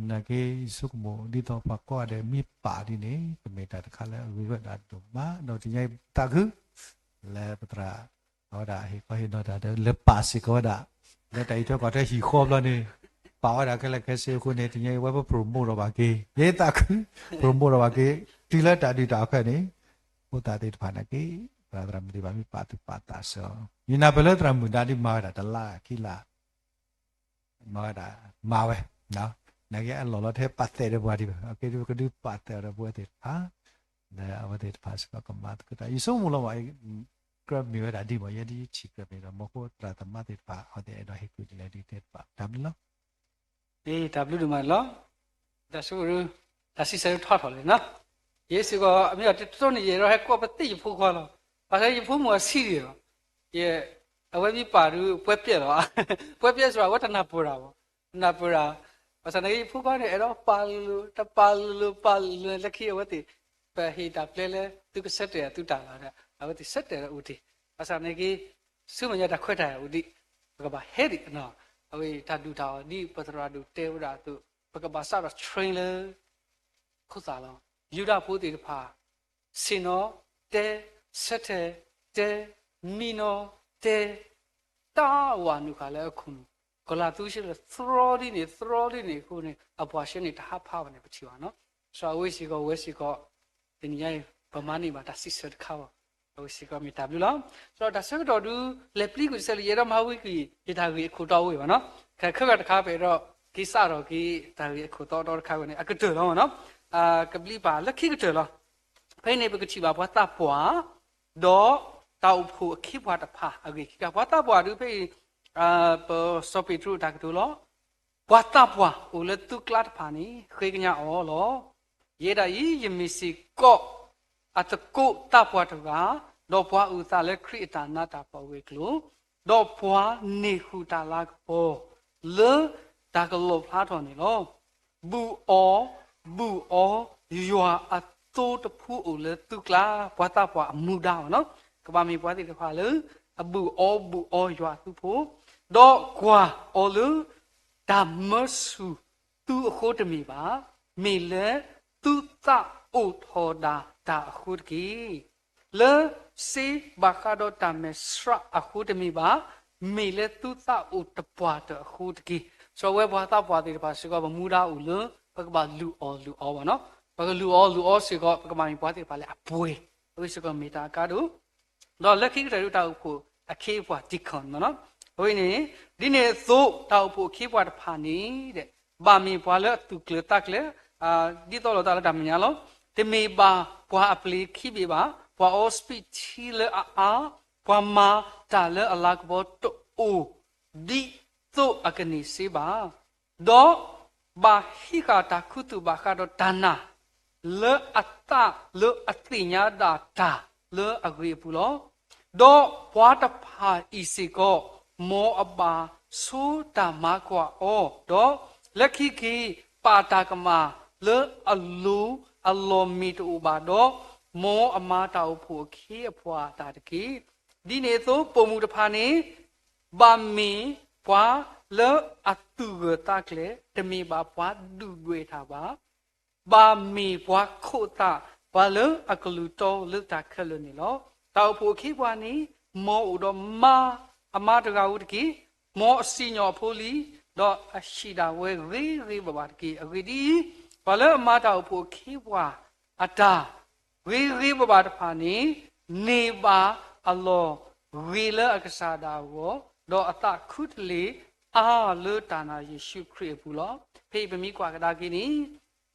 နာ်က့ ယဆိကမိၣ်ဒ်သိးပှၤကိးဂၤဒဲးမ့ၢ်ပာ်ဒ်န့ၣ် ကမ့ၢ်တၢ်တခါလၢအဂ့ၤဝဲဒၣ်ဒိၣ်မး ဒီးတနံၤညါအံၤသးခု လၢပသရၣ် အဝဲဒၣ်ဟ့ၣ်ခီဟ့ၣ်နီၤတၢ်ဒီး လဲၤပာ်စ့ၢ်ကီးဝဲဒၣ် လၢတၢ်အံးထွဲကွၢ်ထွဲဟံၣ်ဃီဘျီန့ၣ် ပာ်ဝဲဒၣ်ခဲလၢာ်ခဲဆ့အဃိန့ၣ် တနံၤညါအံၤဝဲပ promote ထီၣ်ဘၣ်က့ၤ ယဲသးခု promote ထီၣ်ဘၣ်က့ၤ တုၤလၢတၢ်ဒုၣ်တၢ်အီၣ်ခဲအံၤန့ၣ် ဖိသၣ်သ့ၣ်တဖၣ်နာ်က့ သရၣ်သရၣ်မုၣ်သ့ၣ်တဖၣ်မ့ၢ်ပာ်သူၣ်ပာ်သးစ့ၢ်အီၤ ယနၢ်ပၢၢ်လၢသရၣ်မုၣ်ဒါဒ်မၤဝဲဒၣ်တလါခံလါ မၤဝဲဒၣ် မၤဝဲ နာ်က့အလီၢ်လီၤတဟဲပာ်သးဒီးပှၤဒံးဘၣ် အကဲဒ်ပကဒုးပာ်သးဒီးပဝဲသ့ၣ်တဖၣ် လၢအဝဲသ့ၣ်တဖၣ်စ့ၢ်ကီးကမၤသကိးတၢ် ယဆိကမိၣ်လီၤဘၣ် ကြၢးမ့ၢ်ဝဲဒၣ်ဒ်မ့ၢ် ယဲဒ်ယထံၣ်ကြၢးမ့ၢ်ဒီး မ့ၢ်ဃိသရၣ်သမါသ့ၣ်တဖၣ် အဝဲသ့ၣ်အဲၣ်ဒိးဟ့ၣ်ကူၣ်ဒ်လဲၣ်ဒ်တဲတဖၣ် တၢ်ဘျုးလီၤ. တၢ်ဘျုးဒိၣ်မးလီၤ. တၢ်ဆိကမိၣ် တၢ်စံးဆၢထီထီၣ်လံနီၤ. ယဲစ့ၢ်ကီး အမ့ၢ်အီၤတတိၢ်န့ၣ် ယအဲၣ်ဒိးဟဲကိးပသ့ၣ်ယဖိခွါလီၤ. ဘၣ်ဆၣ်ယဖိမုၣ်အဆံးဒံးလီၤ. ယ အဝဲမ့ၢ်ပာ်ဒုး ပွဲပျဲလီၤ. ပွဲပျဲစ့ၢ်ကီး အဝဲတနၢ်ပၢၢ်တၢ်ဘၣ်. တနၢ်ပၢၢ်တၢ်. ဘၣ်ဆၣ်နာ်က့ ယဖိခွါန့ၣ် အဲၣ်ဒိးပာ်လိၤလိၤ တပာ်လိၤလိၤ ပာ်လိၤလိၤ လၢခံအဝဲသ့ၣ် ပဟ့ၣ်တၢ်ပျဲလၢ သုကဆၢတဲာ်အသုတၢ်လီၤ. အဝဲသ့ၣ်ဆၢတဲာ်ဒီးအိၣ်တ့ၢ်. ဘၣ်ဆၣ်နာ်က့ ဆူမဲာ်ညါတၢ်ခွဲးတၢ်ယာ်အိၣ်ဒံး ပကဘၣ်ဟဲဒံးနီၤ. အဝဲတၢ်ဒုၣ်တၢ်အီၣ်ဒ်ပသရၣ်ဒိၣ်တဲဝဲဒၣ်အသိး ပကဘၣ်စးထီၣ် train လၢ ခိၣ်သၣ်လီၤ. ယူဒၤဖိသ့ၣ်တဖၣ် ဆ့ၣ်နီၤတဲ, ဆၢထၢၣ်တဲ, မံနီၤတဲ, တၢ်ဝးနုာ်ဃာ်လၢအခိၣ်နူာ်, ကီၤလၤသူဆ့လၢသရီဒ်န့ၣ် သရီဒ်န့ၣ်အဃိန့ၣ် အပှၤဆှၢန့ၣ်တဟးဖးဘၣ်န့ၣ် ပထံၣ်ဘၣ်နီၤ. စီၤအဝဲစ့ၢ်ကီး ဝဲစ့ၢ်ကီး တနံၤညါအံၤ ပမၤန့ၢ်ဘၣ်တၢ်စံးဆၢတခါဘၣ် အဝဲစ့ၢ်ကီးမ့ၢ်တၢ်ဘျုးလီၤ. ဒီးတၢ်ဆၢကတီၢ်ဒုး လဲၤပျံၤကွံာ်တစဲးလၢယအဲၣ်ဒိးမၤဝံၤကွံာ် ယတၢ်ဂ့ၢ်အခိၣ်တီအိၣ်ဝဲဘၣ်နီၤ. ခဲ ခဲကတခါ ပအဲၣ်ဒိးက့ၤစးထီၣ်က့ၤ တၢ်ဂ့ၢ်အခိၣ်တီဒီတခါဝဲန့ၣ် အကတၢၢ်လီၤနီၤ. ကဘျံးပာ်လၢခံကတၢၢ်လီၤ. ဖဲအံၤန့ၣ် ပကထံၣ်ဘၣ်ပှၤသးပှၢ် ဒီးတၢ်အိၣ်ဖှိၣ်အခ့အပှၤတဖၣ်အဂ့ၢ်ခံခါ. ပှၤသးပှၢ်ဒုးဖဲအံၤ ပစီၤပ့းတရူးအတၢ်ကတိၤလီၤ. ပှၤသးပှၢ်အိၣ်လၢသုကျါတဖၣ်န့ၣ် ဃ့ကညးအီၤလီၤ. ယဲဒၣ်အံၤ ယမ့ၢ်စ့ၢ်ကီး အသကိးသးပှၢ်တဂၤ, ဒီးပှၤအုၣ်သးလၢခရံာ်အတၢ်နးတၢ်ဖှီၣ်အဂ့ၢ်အကျိၤ, ဒီးပှၤန့ၢ်ဃုာ်တၢ်လၤကပီၤ လၢတၢ်ကလီၣ်ဖျါထီၣ်န့ၣ်လီၤ. ဘူးအီၤ, ဘူးအီၤ, ယွၤအသိတဖုအိၣ်လၢသုကျါ, ပှၤသးပှၢ်အမူဒါဘၣ်နီၤ. ကဘၣ်မ့ၢ်ပှၤသ့ၣ်တဖၣ်လၢ အဘူးအီၤဘူးအီၤယွၤအသိဖိ, ဒီးကွၢ်အီၤလၢ တၢ်မၢဆူၣ်သုအဃိတမ့ၢ်ဘၣ်, မ့ၢ်လၢသုသးအိၣ်ထီၣ်ဒၣ်တၢ်အဃိတက့ၢ်. လၢစ့ဘၣ်ဃးဒီးတၢ်မဲာ်ဆှးအဃိတမ့ၢ်ဘၣ်, မ့ၢ်လၢသုသးအိၣ်တပှၢ်တၢၢ်အဃိတက့ၢ်. စီၤဝဲပှၤသးပှၢ်သ့ၣ်တဖၣ်စ့ၢ်ကီး ပမူဒါအိၣ်လၢ ပကဘၣ်လုၢ်အီၣ်လုၢ်အီဘၣ်နီၤ. ပကလုၢ်အီၣ်လုၢ်အီစ့ၢ်ကီး ပကဘၣ်မ့ၢ်ပှၤသ့ၣ်တဖၣ်လၢအပှဲၤ, အဝဲစ့ၢ်ကီးမ့ၢ်တၢ်အကါဒိၣ် ဒီးလၢခံကတၢၢ်ဒုးတၢ်အိၣ်ဖှိၣ်အခ့အပှၤ deacon မ့ၢ်နီၤ. အဝဲန့ၣ် ဒ်န့ၣ်အသိး တၢ်အိၣ်ဖှိၣ်အခ့အပှၤတဖၣ်န့ၣ် ဘၣ်မ့ၢ်ပှၤလၢအသူၣ်ကျၢၤသးကျၢၤ, ဒ်သိးလိာ်သးလၢတၢ်မဲာ်ညါလီၤ. တမ့ၢ်ဘၣ်ပှၤအပျ့ၤခံဘ့ၣ်ဘၣ်, ပှၤအီစပံးထံလၢအအါ, ပှၤမၤတၢ်လၢအလၤကပီၤတအိၣ် ဒ်သိးအကန့ၢ်စ့ဘၣ်. ဒီးဘၣ်ဟံးဃာ်တၢ်ခူသူၣ်ဘၣ်ဃးဒီးတၢ်နာ် လၢအသးလၢအသ့ၣ်ညါဒၣ်တၢ်လၢအဂ့ၤအပူၤလီၤ. ဒီးပှၤတဖၣ်အံၤစ့ၢ်ကီး မ်အဘၣ်ဆိတၢ်မၤကွၢ်အီၤ, ဒီးလၢခံက့ၤ ပာ်တၢ်ကမၣ်လၢအလိၤအလီၢ်မ့ၢ်တအိၣ်ဘၣ်ဒီး, မ်အမၤတၢ်အိၣ်ဖှိၣ်အခ့အပှၤအတၢ်တက့ၢ်. ဒ်န့ၣ်အသိး ပိာ်မုၣ်တဖၣ်န့ၣ် ဘၣ်မ့ၢ်ပှၤလၢအသူၣ်ဂၢၢ်သးကျၢၤ, တမ့ၢ်ဘၣ်ပှၤဒုၣ်ဒွဲၣ်တၢ်ဘၣ်. ဘၣ်မ့ၢ်ပှၤခိးသး, ပှၤလၢအကလုၢ်တီလၢတၢ်ခဲလၢာ်န့ၣ်လီၤ. တၢ်အိၣ်ဖှိၣ်အခ့အပှၤန့ၣ် မ်အအိၣ်ဒီးမါ, အမါတဂၤဧိၤတက့ၢ်. မ်အစံၣ်ညီၣ်အဖိလံၤ, ဒီးအဟံၣ်ဒၣ်ဝဲဂ့ၤဂ့ၤဘၣ်ဘၣ်တက့ၢ်. အဂ့ၢ်ဒ်အံၤ, ပှၤလၢအမၤတၢ်အိၣ်ဖှိၣ်အခ့အပှၤအတၢ် ဂ့ၤဂ့ၤဘၣ်ဘၣ်တဖၣ်န့ၣ် န့ၢ်ဘၣ်အလီၢ်ဂ့ၤလၢအကစၢ်ဒၣ်အဂီၢ်, ဒီးအသးခူတလ့ၢ်အါလၢတၢ်နာ်ယ့ၣ်ၡူးခရံာ်အပူၤလီၤ. ဖဲအံၤပမ့ၢ်ကွၢ်ကဒါက့ၤန့ၣ်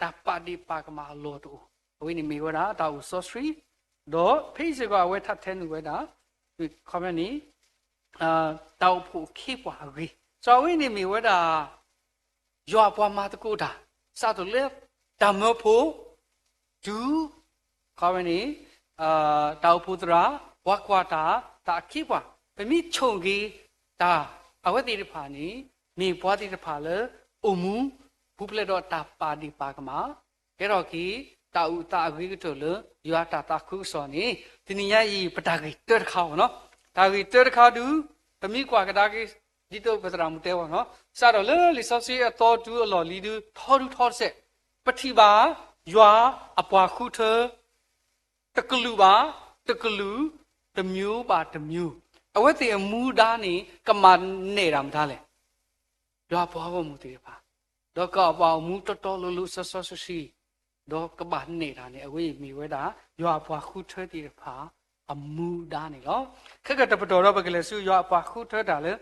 တၢ်ပာ်ဒ့ၣ်ပာ်ကမၣ်အလီၢ်တအိၣ်, အဝဲန့ၣ်မ့ၢ်ဝဲဒၣ်တၢ်အိၣ်စီဆှံ, ဒီးဖဲအံၤစ့ၢ်ကီးအဝဲထးထဲနုာ်ဝဲဒၣ် ခီပညီန့ၣ် တၢ်အိၣ်ဖှိၣ်အခ့အပှၤအဂ့ၢ်, စီၤအဝဲန့ၣ်မ့ၢ်ဝဲဒၣ် ယွၤအပှၤမၤသကိးတၢ်, စးထီၣ်လၢတၢ်မၢဖိ တုၤ ခီပညီန့ၣ် တၢ်အိၣ်ဖှိၣ်သရၣ်, ပှၤကွၢ်တၢ်, တၢ်အခ့အပှၤ, ပမ့ၢ်ဆိၣ်ဂ့ၤတၢ် အဝဲသ့ၣ်တဖၣ်န့ၣ် မ့ၢ်ပှၤသ့ၣ်တဖၣ်လၢ အိၣ်မူ ပူၤဖျဲးဒီးတၢ်ပာ်ဒ့ၣ်ပာ်ကမၣ်, ကဲထီၣ်က့ၤ တၢ်အုၣ်သးအဂ့ၤကတၢၢ်လၢ ယွၤတၢ်သးခုကစီၣ်န့ၣ် တနံၤညါအံၤ ပတၢ်ဂ့ၢ်တၢတခါအံၤနီၤ, တၢ်ဂ့ၢ်တၢတခါဒုး ပမ့ၢ်ကွၢ်ကဒါက့ၤ ဒ်သိးပသရၣ်မုၣ်တဲအဂီၢ်နီၤ, စးထီၣ်လၢလံာ်စီဆှံအသီတုၤအလီၢ်လံၤဒုး ထီဒုထီတစဲး, ပထံၣ်ဘၣ် ယွၤအပှၤဃုထၢ တကလုာ်ဘၣ်, တကလုာ်, တစ်မျိုးဘၣ်တစ်မျိုး, အဝဲသ့ၣ်အမူဒါန့ၣ် ကမၤနဲၣ်တၢ်မတၤလဲၣ်, ယွၤအပှၤဂီၢ်မုၢ်သ့ၣ်တဖၣ်, ဒီးကဘၣ်အိၣ်မူတီတီလိၤလိၤစီစီဆှံဆှံ, ဒီးကဘၣ်နဲၣ်တၢ်န့ၣ် အဝဲအံၤမ့ၢ်ဝဲဒၣ် ယွၤအပှၤဃုထၢသ့ၣ်တဖၣ် အမူဒါန့ၣ်လီၤ. ခဲကတပတီၢ်ဒီး ပကလဲၤဆူယွၤအပှၤဃုထၢတၢ်လၢ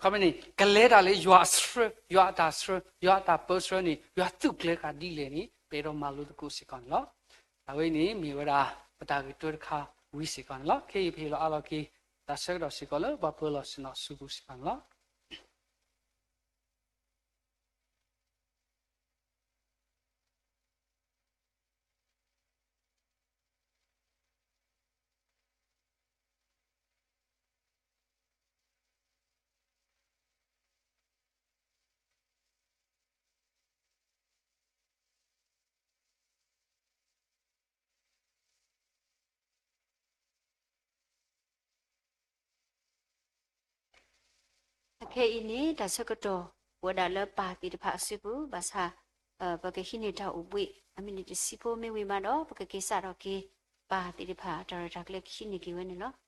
ခီမ့ၢ်န့ၣ် ကလဲၤတၢ်လၢယွၤအဆှၢ, ယွၤအတၢ်ဆှၢ, ယွၤအတၢ်ပၢဆှၢန့ၣ် ယွၤသူၣ်ကျဲၤဃာ်ဒ်လဲၣ်န့ၣ် ပအဲၣ်ဒိးမၤလိသကိးစ့ၢ်ကီးန့ၣ်လီၤ. အဝဲအံၤန့ၣ် မ့ၢ်ဝဲဒၣ်ပတၢ်ဂ့ၢ်တၢတခါဝံၤစ့ၢ်ကီးန့ၣ်လီၤ. ခဲအံၤပဟ့ၣ်လီၤအးလီၤက့ၤ တၢ်ဆၢကတီၢ်စ့ၢ်ကီးလၢ ပှၤပၢလီၢ်ဆ့ၣ်နီၤဆူပူၤစ့ၢ်ကီးန့ၣ်လီၤ.အခဲအံၤန့ၣ် တၢ်ဆၢကတီၢ်အိၣ်ဝဲဒၣ်လၢပၢ်သ့ၣ်တဖၣ်အစုပူၤ ဘၣ်ဆၣ် ပကဟံးန့ၢ်တၢ်အိၣ်ဘှံး အမံးနံးတဆံဖိမ့ၢ်ဝံၤမးဒီး ပကက့ၤစးထီၣ်က့ၤ ပၢ်သ့ၣ်တဖၣ်တၢ်ရဲၣ်တၢ်ကျဲၤကဟံးန့ၢ်က့ၤဝဲန့ၣ်လီၤ.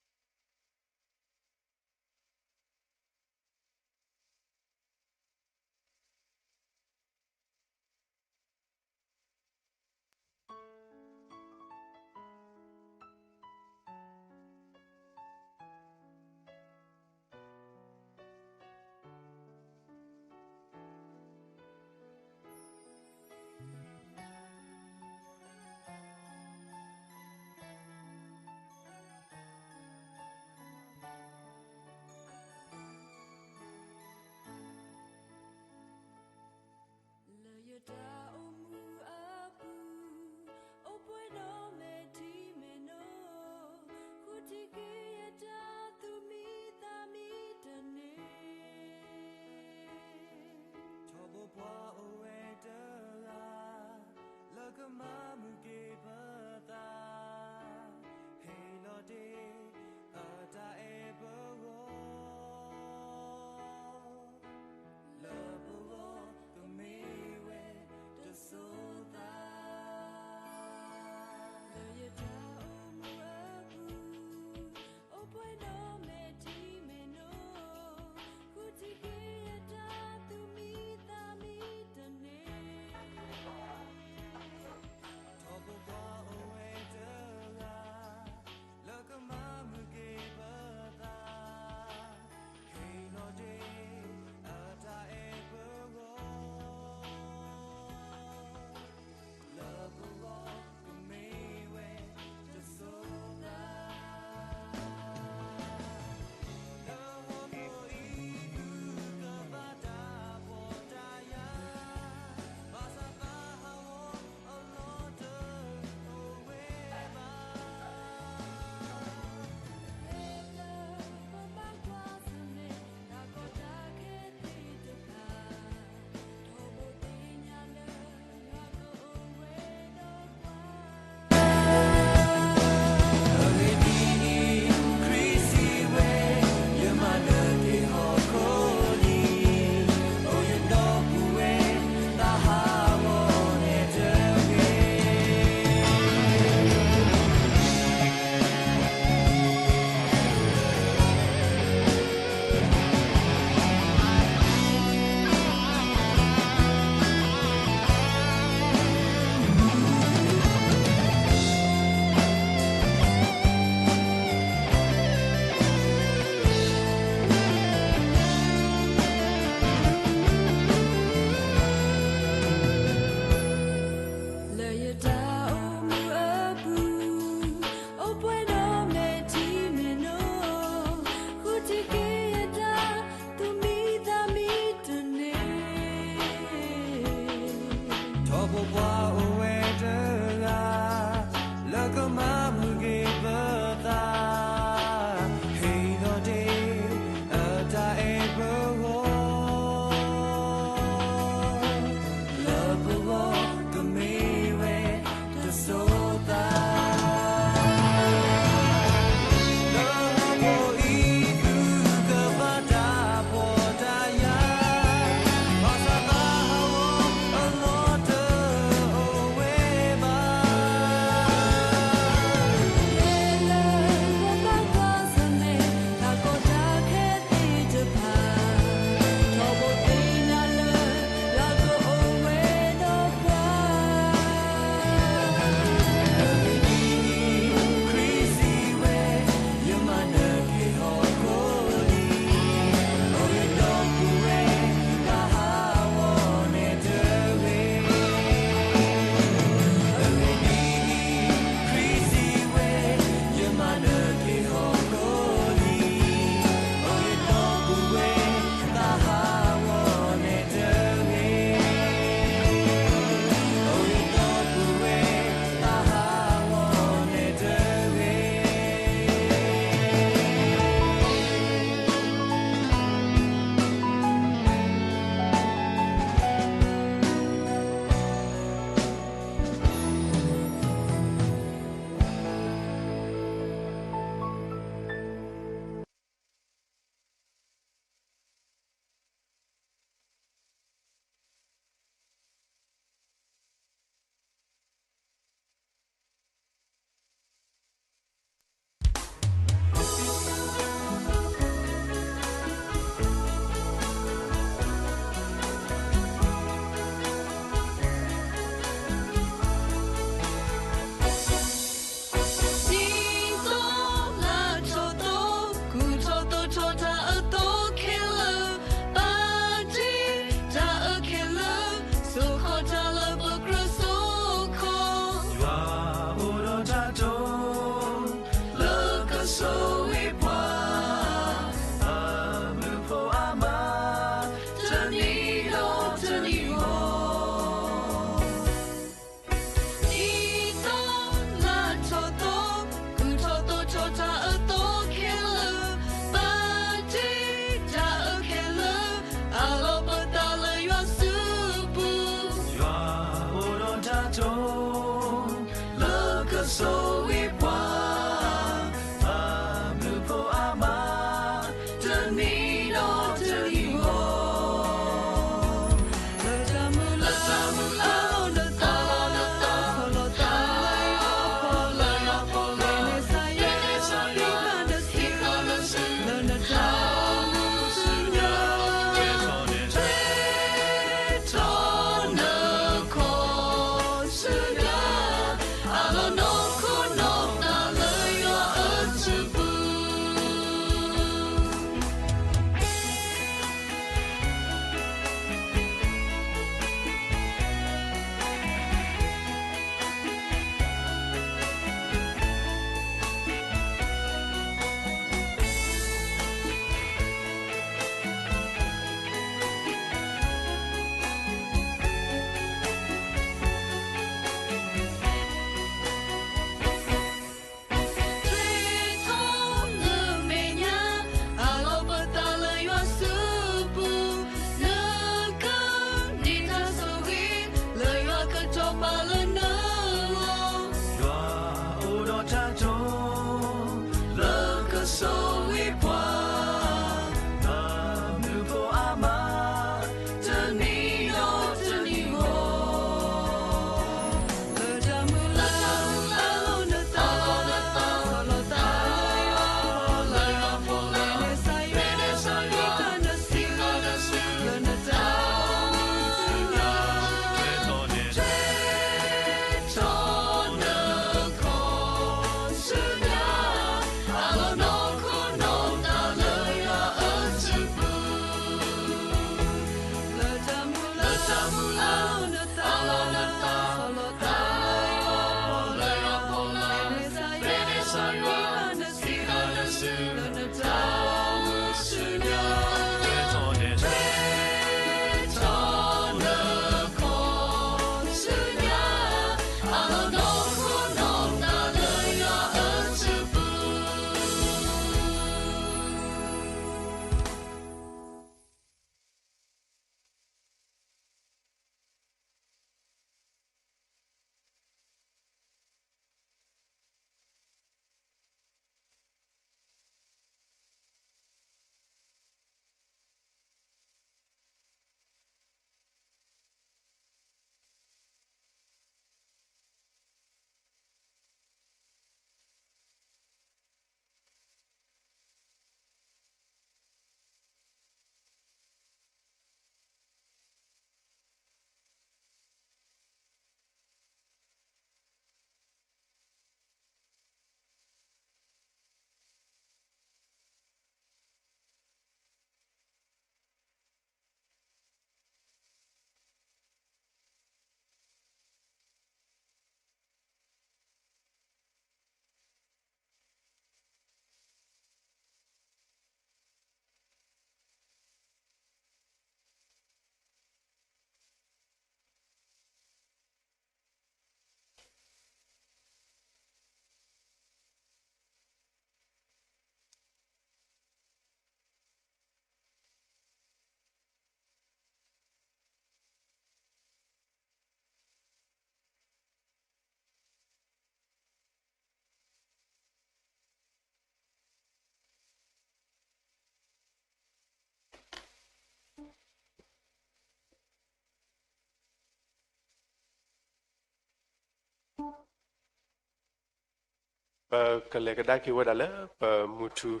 ပကလဲၤကဒါက့ၤဝဲဒၣ်လၢပမုၢ်ထူၣ်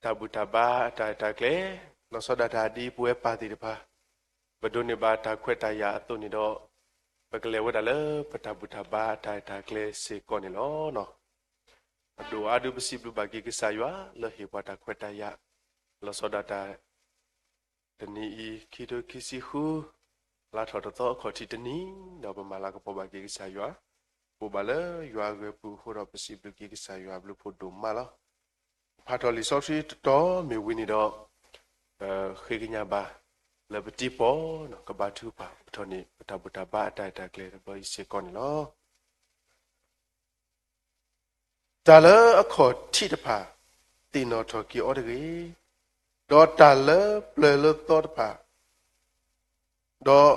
တၢ်ဘူၣ်တၢ်ဘါအတၢ်ရဲၣ်တၢ်ကျဲၤ, လီၤဆီဒၣ်တၢ်ဒ်ပဝဲပၢ်သ့ၣ်တဖၣ် ပဒိးန့ၢ်ဘၣ်တၢ်ခွဲးတၢ်ယာ်အသိးန့ၣ်ဒီး, ပကလဲၤဝဲဒၣ်လၢပတၢ်ဘူၣ်တၢ်ဘါအတၢ်ရဲၣ်တၢ်ကျဲၤစ့ၢ်ကီးန့ၣ်လီၤ. အဒိၣ်အါဒုးပစံးဘျုးဘၣ်က့ၤကစၢ်ယွၤလၢဟ့ၣ်ပှၤတၢ်ခွဲးတၢ်ယာ်, လီၤဆီဒၣ်တၢ် တနံၤအံၤ ခံထိခံဆံဃု လါထီၣ်တသီအခီၣ်ထံးတနံၤ, ဒီးပမၤလၤကပီၤဘၣ်က့ၤကစၢ်ယွၤ, အိၣ်ဘၣ်လၢယွၤအဂၢၢ်ပူၤအဃိဒီး ပစံးဘျုးက့ၤကစၢ်ယွၤအဘျုးဖှိၣ်ဒိၣ်မးလီၤ. ဖးထီၣ်လံာ်စီဆှံတတီၤမ့ၢ်ဝံၤန့ၣ်ဒီး, ဃ့ကညးဘၣ်လၢပတံၤပီၢ် ကဘါထုကဖၣ်အိးထီၣ်န့ၢ် ပတၢ်ဘူၣ်တၢ်ဘါအတၢ်ရဲၣ်တၢ်ကျဲၤတဘျီအံၤစ့ၢ်ကီးန့ၣ်လီၤ. တၢ်လၢအခီၣ်ထံးတဖၣ် သ့ၣ်နီၣ်ထီၣ်က့ၤအီၤတဂ့ၤ, ဒီးတၢ်လၢပျၢၤလၢသီတဖၣ်, ဒီး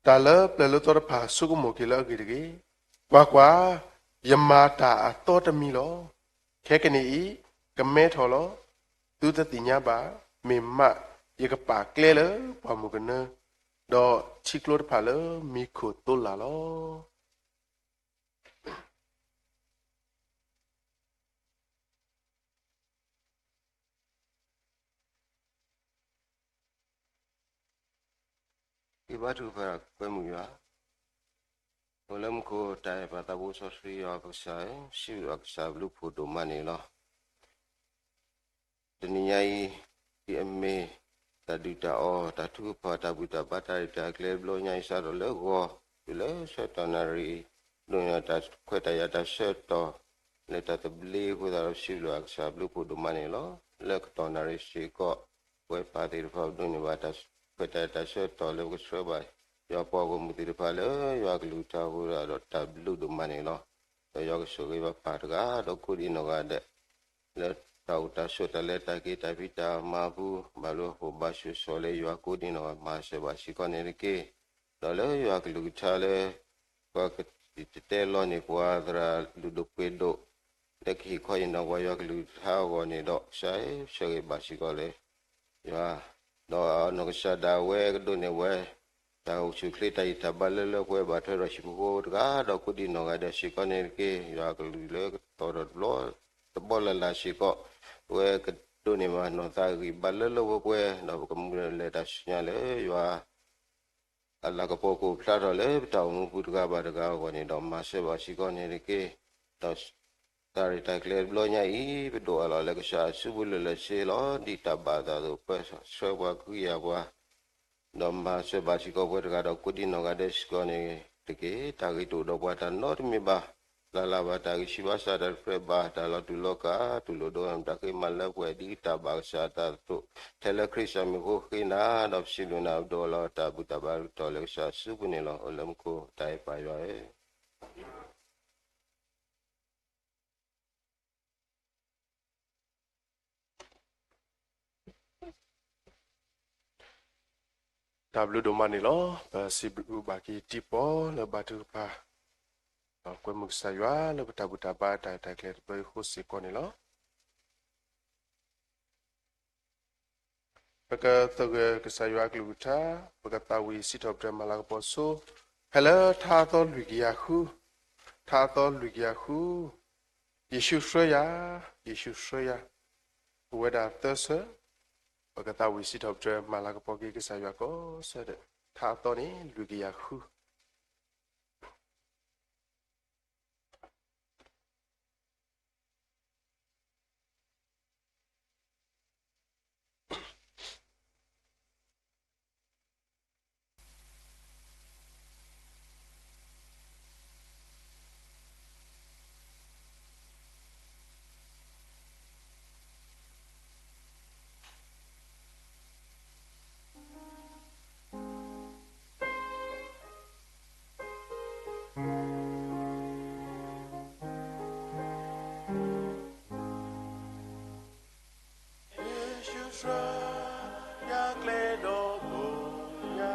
တၢ်လၢပျၢၤလၢသီတဖၣ် ဆိကမိၣ်က့ၤလၢအဂ့ၢ်တဂ့ၤ. ကွၢ်ကွၢ်, ယမၤတၢ်အသီတမံၤလီၤ. ခဲကနံၣ်အံၤ, ကမဲထီၣ်လီၤ. သုတသ့ၣ်ညါဘၣ်, မ့ၢ်မး ယကပာ်ကျဲလၢပှၢ်မုၢ်ကနၢ, ဒီးထံကျိတဖၣ်လၢမံၤခိၣ်သိလၢ်လီၤ. ယဘါထုကဖၣ်ကွဲမုာ်ယွၤ, အိၣ်လၢမူခိၣ် တၢ်အဲၣ်ပၢ်သးဘိစီဆှံယွၤကစၢ်ဧၢ, စံးဘျုးဘၣ်ကစၢ်အဘျုးဖှိၣ်ဒိၣ်မးန့ၣ်လီၤ. တနံၤညါအံၤ, ဒ်အမ့ၢ်တၢ်ဒုၣ်တၢ်အီၣ် တၢ်ထုကဖၣ် တၢ်ဘူၣ်တၢ်ဘါ တၢ်ရဲၣ်တၢ်ကျဲၤတဘျီညါအံၤ စးထီၣ်လၢဂီၤ တုၤလၢဆၢကတီၢ်နၣ်ရံၣ်, ဒိးန့ၢ်တၢ်ခွဲးတၢ်ယာ်တၢ်ဆၢကတီၢ် လၢတၢ်သဘျ့အဃိသတးဒီး စံးဘျုးဘၣ်ကစၢ်အဘျုးဖှိၣ်ဒိၣ်မးန့ၣ်လီၤ. လၢကတီၢ်နၣ်ရံၣ်စ့ၢ်ကီး ပဝဲပၢ်သ့ၣ်တဖၣ် ပဒိးန့ၢ်ဘၣ်တၢ်ခွဲးတၢ်ယာ်တၢ်ဆၢကတီၢ်လၢပကဆှၢဘၣ် ယွၤပှၤဂီၢ်မုၢ်သ့ၣ်တဖၣ်လၢယွၤကလုၢ်ကထါအဃိသတးဒီး တၢ်ဘျုးဒိၣ်မးန့ၣ်လီၤ. ဒီးယွၤကဆိၣ်ဂ့ၤဘၣ်ပၢ်တဂၤဒီးကိးဒံးနီၢ်ဂၤဒဲး လၢတၢ်အိၣ်တၢ်ဆိးတၢ်လဲၤတၢ်က့ၤတၢ်ဖံးတၢ်မၤအပူၤ ဘၣ်လၢဟီၣ်ခိၣ်ဘၣ်ဆူးစိၤလၢယွၤကိးဒံးနီၢ်ဂၤ မၤစၢၤဘၣ်စ့ၢ်ကီးန့ၣ်တက့ၢ်. ဒီးလၢယွၤကလုၢ်ကထါလၢ ပှၤကတဲလီၤန့ၢ်ပှၤသရၣ်လုၢ်ဒိၣ်ပှ့ၤဒိၣ် လၢကဟ့ၣ်ခီဟ့ၣ်နီၤပှၤယွၤကလုၢ်ကထါအဂီၢ်န့ၣ်ဒီး ကစၢ်ဧၢ ဆၢဂ့ၤဘၣ်စ့ၢ်ကီးလၢ ယွၤ, ဒီးအနီၢ်ကစၢ်ဒၣ်ဝဲကဒိးန့ၢ်ဝဲ တၢ်အိၣ်ဆူၣ်အိၣ်ချ့တၢ်ဂံၢ်တၢ်ဘါလၢလၢပှဲၤပှဲၤ ဘၣ်ထွဲဒီးဟံၣ်ဖိဃီဖိတဂၤဒီးကိးဒံးနီၢ်ဂၤဒဲးစ့ၢ်ကီးန့ၣ်တက့ၢ်. ယွၤကလုၢ်လၢကတီၤထီၣ်တဘျီ တဘျီလၢ်လၢ်စ့ၢ်ကီး ပဝဲကဒိးန့ၢ်ဘၣ်နီၢ်သးဂံၢ်ဘါလၢလၢပှဲၤပှဲၤ ဒီးပကမူလၢ်တၢ်စူညါလၢယွၤ အလၤကပီၤကအိၣ်ဖျါထီၣ်လၢပတၢ်အိၣ်မူပူၤတဂၤဘၣ်တဂၤအဂီၢ်န့ၣ်ဒီး မၤစၢၤဘၣ်စ့ၢ်ကီးန့ၣ်တက့ၢ်. ဒီးတၢ်ရဲၣ်တၢ်ကျဲၤတဘျီညါအံၤ ပဒိးအးလီၤလၢကစၢ်အစုပူၤလၢာ်လၢာ်ဆ့လီၤ. ဒ်တၢ်ဘၣ်အသးအသိး ပၢဆှၢပှၤ ကွံာ်ယာ်ပှၤ ဒီးမၤစၢၤဘၣ်စ့ၢ်ကီးပှၤတဂၤဒီးကိးဒံးနီၢ်ဂၤဒဲးစ့ၢ်ကီးန့ၣ်တက့ၢ်. တၢ်ဂ့ၤတအိၣ်ဒီးပှၤတၢ်နီတမံၤဘၣ်. လၢ်လၢ်ဘၣ်တၢ်ဂံၢ်ဆံးဘၣ်ဆၣ် တၢ်တကြၢးဘၣ် တၢ်လီၤတူာ်လီၤကာ် တူၢ်လိာ်ဒိၣ်တၢ်ဃ့မၤလၢပှဲၤဒ်တၢ်ဘၣ်ကစၢ်အသးအသိး ထဲလၢခရံာ်စၢ်မံၤအဃိဃ့နၤ ဒီးပစံးဘျုးနၤ ပဒိးအးလီၤတၢ်ဘူၣ်တၢ်ဘါကတီၢ်လၢကစၢ်အစုပူၤန့ၣ်လီၤ. အိၣ်လၢမူခိၣ်တၢ်အဲၣ်ပၢ်ယွၤဧၢ တၢ်ဘျုးဒိၣ်မးန့ၣ်လီၤ. ပစံးဘျုးဘၣ်က့ၤတံၤပီၢ်လၢဘါထုကဖၣ် ဒီးကွဲမုာ်ကစၢ်ယွၤလၢပတၢ်ဘူၣ်တၢ်ဘါအတၢ်ရဲၣ်တၢ်ကျဲၤတဘျီအံၤအဃိစ့ၢ်ကီးန့ၣ်လီၤ. ပကသဂၢၢ်ကစၢ်ယွၤအကလုၢ်ကထါ, ပကသးဝံၣ်စံးထီၣ်ပတြၢၤမၤလၤကပီၤဆိ, ဖဲလၢထါအသီလွံၢ်ကယၤဃု, ထါအသီလွံၢ်ကယၤဃု, ယ့ၣ်ၡူးဆှၢယၤ, ယ့ၣ်ၡူးဆှၢယၤ, အိၣ်ဝဲဒၣ်သၢဆၢ, ပကသးဝံၣ်စံးထီၣ်ပတြၢၤမၤလၤကပီၤက့ၤကစၢ်ယွၤကိးဆၢဒဲး, ထါအသီန့ၣ်လွံၢ်ကယၤဃု ယ့ၣ်ၡူးဆှၢယၤကျဲဒီးဘိယၤ,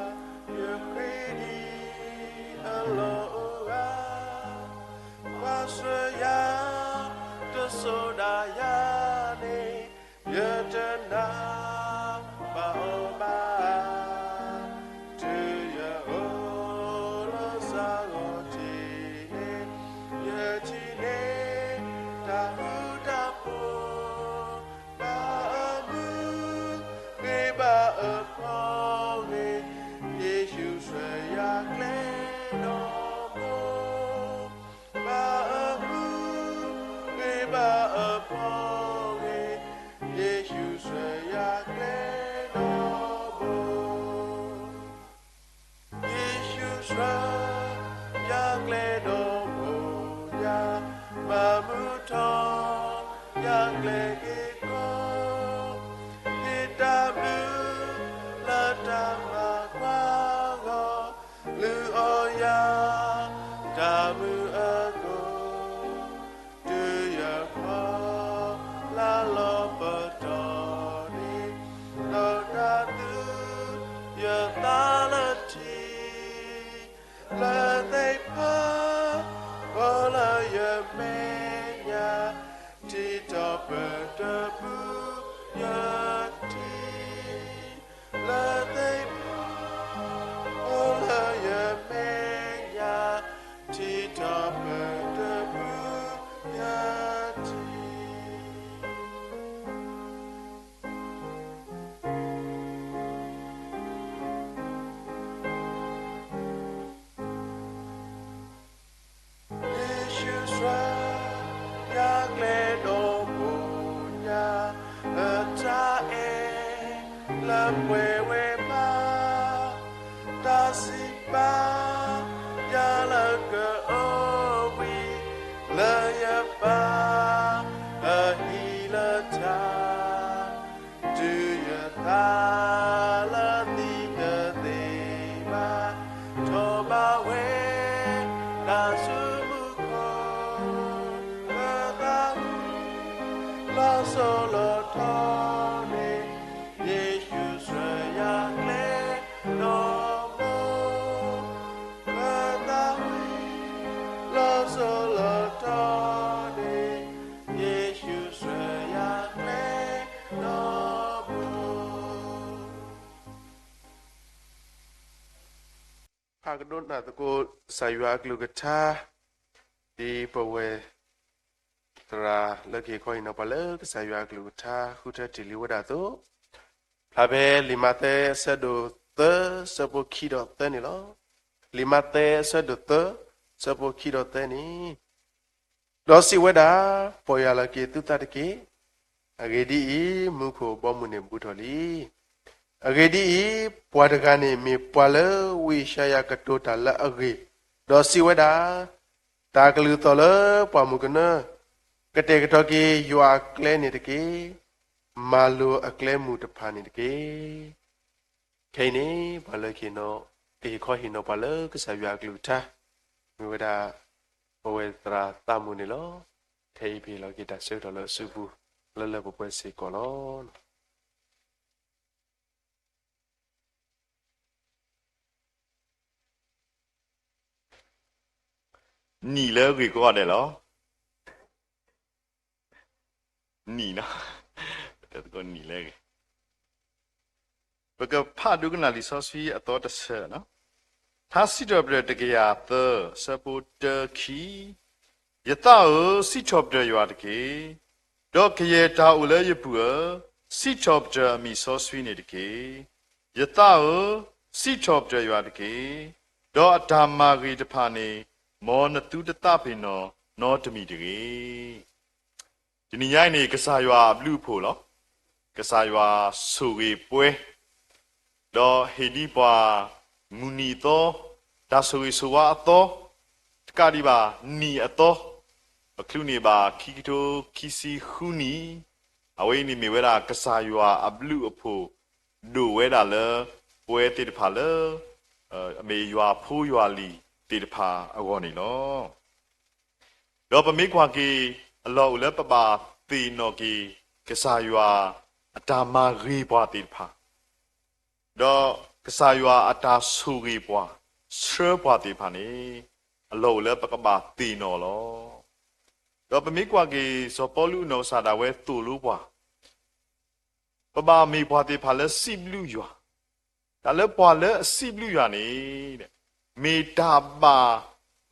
ယဃ့ဒံးအလီၢ်အိၣ်ဧါ, ကွၢ်ဆှၢယၤတစိၤဒၣ်ယၤန့ၣ်, ယတနာ်ဘၣ်အီၤဘၣ်, တုၤယအိၣ်လီၤစးဂီၤထံးန့ၣ်, ယထံၣ်န့ၢ်တၢ် လၢပှဲၤဝဲဘၣ် တၢ်စံးဘၣ်ယၤလၢကအိၣ်ဘှံး လၢယပၢ်အဟံၣ်လၢထး, တုၤယသးလၢသံတသ့ဘၣ်, ထိးဘၣ်ဝဲတၢ်ဆူမူခိၣ်, ပသးဝံၣ် လီၤစိၤလီၤထီန့ၣ် ယ့ၣ်ၡူးစၢၤယၤကျဲနီၢ်မိၢ်, ပသးဝံၣ် လီၤစိၤလီၤထီန့ၣ် ယ့ၣ်ၡူးစၢၤယၤကျဲနီၢ်မိၢ်. ဖးကဒိးနၢ်သကိး ကစၢ်ယွၤအကလုၢ်ကထါ, ဒ်ပဝဲသရၣ်လၢကဟ့ၣ်ခီဟ့ၣ်နီၤပှၤလၢကစၢ်ယွၤအကလုၢ်ကထါ ဃုထၢတ့ၢ်လံဝဲဒၣ်အသိး, ဖျါဖဲလံာ်မးသဲအဆၢဒိၣ်သၢ ဆၢဖိခံဒီးသၢန့ၣ်လီၤ. လံာ်မးသဲအဆၢဒိၣ်သၢ ဆၢဖိခံဒီးသၢန့ၣ်, ဒီးစံးဝဲဒၣ်, ပီၢ်ယၢ်လီၤက့ၤသုသးတက့ၢ်. အဂ့ၢ်ဒ်အံၤ, မူခိၣ်ဘီမုၢ်န့ၣ်ဘူးထီၣ်လံ. အဂ့ၢ်ဒ်အံၤ, ပှၤတဂၤန့ၣ်မ့ၢ်ပှၤလၢဝ့ၢ်ၡါယၤကတိၤတၢ်လၢအဂ့ၢ်, ဒီးစံးဝဲဒၣ်, တၢ်ကလုၢ်သီၣ်လၢပှၢ်မုၢ်ကနၢ, ကတဲာ်ကတီၤက့ၤယွၤအကျဲန့ၣ်တက့ၢ်. မၤလိၤအကျဲမုၢ်တဖၣ်န့ၣ်တက့ၢ်. ခဲအံၤန့ၣ် ပှၤလၢကဟ့ၣ်နီၤ, ကဟ့ၣ်ခီဟ့ၣ်နီၤပှၤလၢကစၢ်ယွၤအကလုၢ်ကထါ, မ့ၢ်ဝဲဒၣ် ပဝဲသရၣ်သးမုၣ်န့ၣ်လီၤ. ခဲအံၤပဟ့ၣ်လီၤက့ၤတၢ်ဆၢကတီၢ်လၢအစုပူၤ လၢလၢပှဲၤပှဲၤစ့ၢ်ကီးလီၤ. နံၣ်လၢအဂ့ၢ်ကိးဂၤဒဲးလီၤ. နံၣ်, နံၣ်လၢအဂ့ၢ်, ပကဖးဒိကနၣ်လံာ်စီဆှံအသီတဆၢ, ထါစံးထီၣ်ပတြၢၤတကယၤသၢ ဆၢဖိတၢခံ, ယသးဧၢ, စံးထီၣ်ပတြၢၤယွၤတက့ၢ်. ဒီးကယဲၢ်တၢ်အိၣ်လၢယပူၤဧၢ, စံးထီၣ်ပတြၢၤအမံၤစီဆှံန့ၣ်တက့ၢ်. ယသးဧၢ, စံးထီၣ်ပတြၢၤယွၤတက့ၢ်. ဒီးအတၢ်မၤဂ့ၤတဖၣ်န့ၣ် မ်နသုတသးပ့ၤနီၣ်နီတမံၤတဂ့ၤ. တနံၤညါအံၤန့ၣ် ကစၢ်ယွၤအဘျုးအဖှိၣ်လီၤ. ကစၢ်ယွၤဆိၣ်ဂ့ၤပှဲၤ ဒီးဟ့ၣ်ဒံးပှၤ မုၢ်နံၤအသီ, တၢ်ဆိၣ်ဂ့ၤဆိၣ်ဝါအသီ, တကးဒံးဘၣ်နံၣ်အသီ, ပချုးန့ၢ်ဘၣ်ခံကထိခံဆံဃုနံၣ်, အဝဲအံၤန့ၣ်မ့ၢ်ဝဲဒၣ်ကစၢ်ယွၤအဘျုးအဖှိၣ် ဒိၣ်ဝဲဒၣ်လၢ ပဝဲသ့ၣ်တဖၣ်လၢ အမ့ၢ်ယွၤဖိယွၤလံၤသ့ၣ်တဖၣ်အဂီၢ်န့ၣ်လီၤ. ဒီးပမ့ၢ်ကွၢ်က့ၤ အလီၢ်အိၣ်လၢပဘၣ်သ့ၣ်နီၣ်က့ၤ ကစၢ်ယွၤအတၢ်မၤဂ့ၤပှၤသ့ၣ်တဖၣ်, ဒီးကစၢ်ယွၤအတၢ်ဆိၣ်ဂ့ၤပှၤ ဆှၢပှၤသ့ၣ်တဖၣ်န့ၣ် အလီၢ်အိၣ်လၢပကဘၣ်သ့ၣ်နီၣ်လီၤ. ဒီးပမ့ၢ်ကွၢ်က့ၤ စီၤပီလူးအနီၢ်ကစၢ်ဒၣ်ဝဲသိၣ်လိပှၤ ပဘၣ်မ့ၢ်ပှၤသ့ၣ်တဖၣ်လၢစံးဘျုးယွၤ, တၢ်လၢပှၤလၢအစံးဘျုးယွၤန့ၣ် မ့ၢ်တၢ်ဘၣ်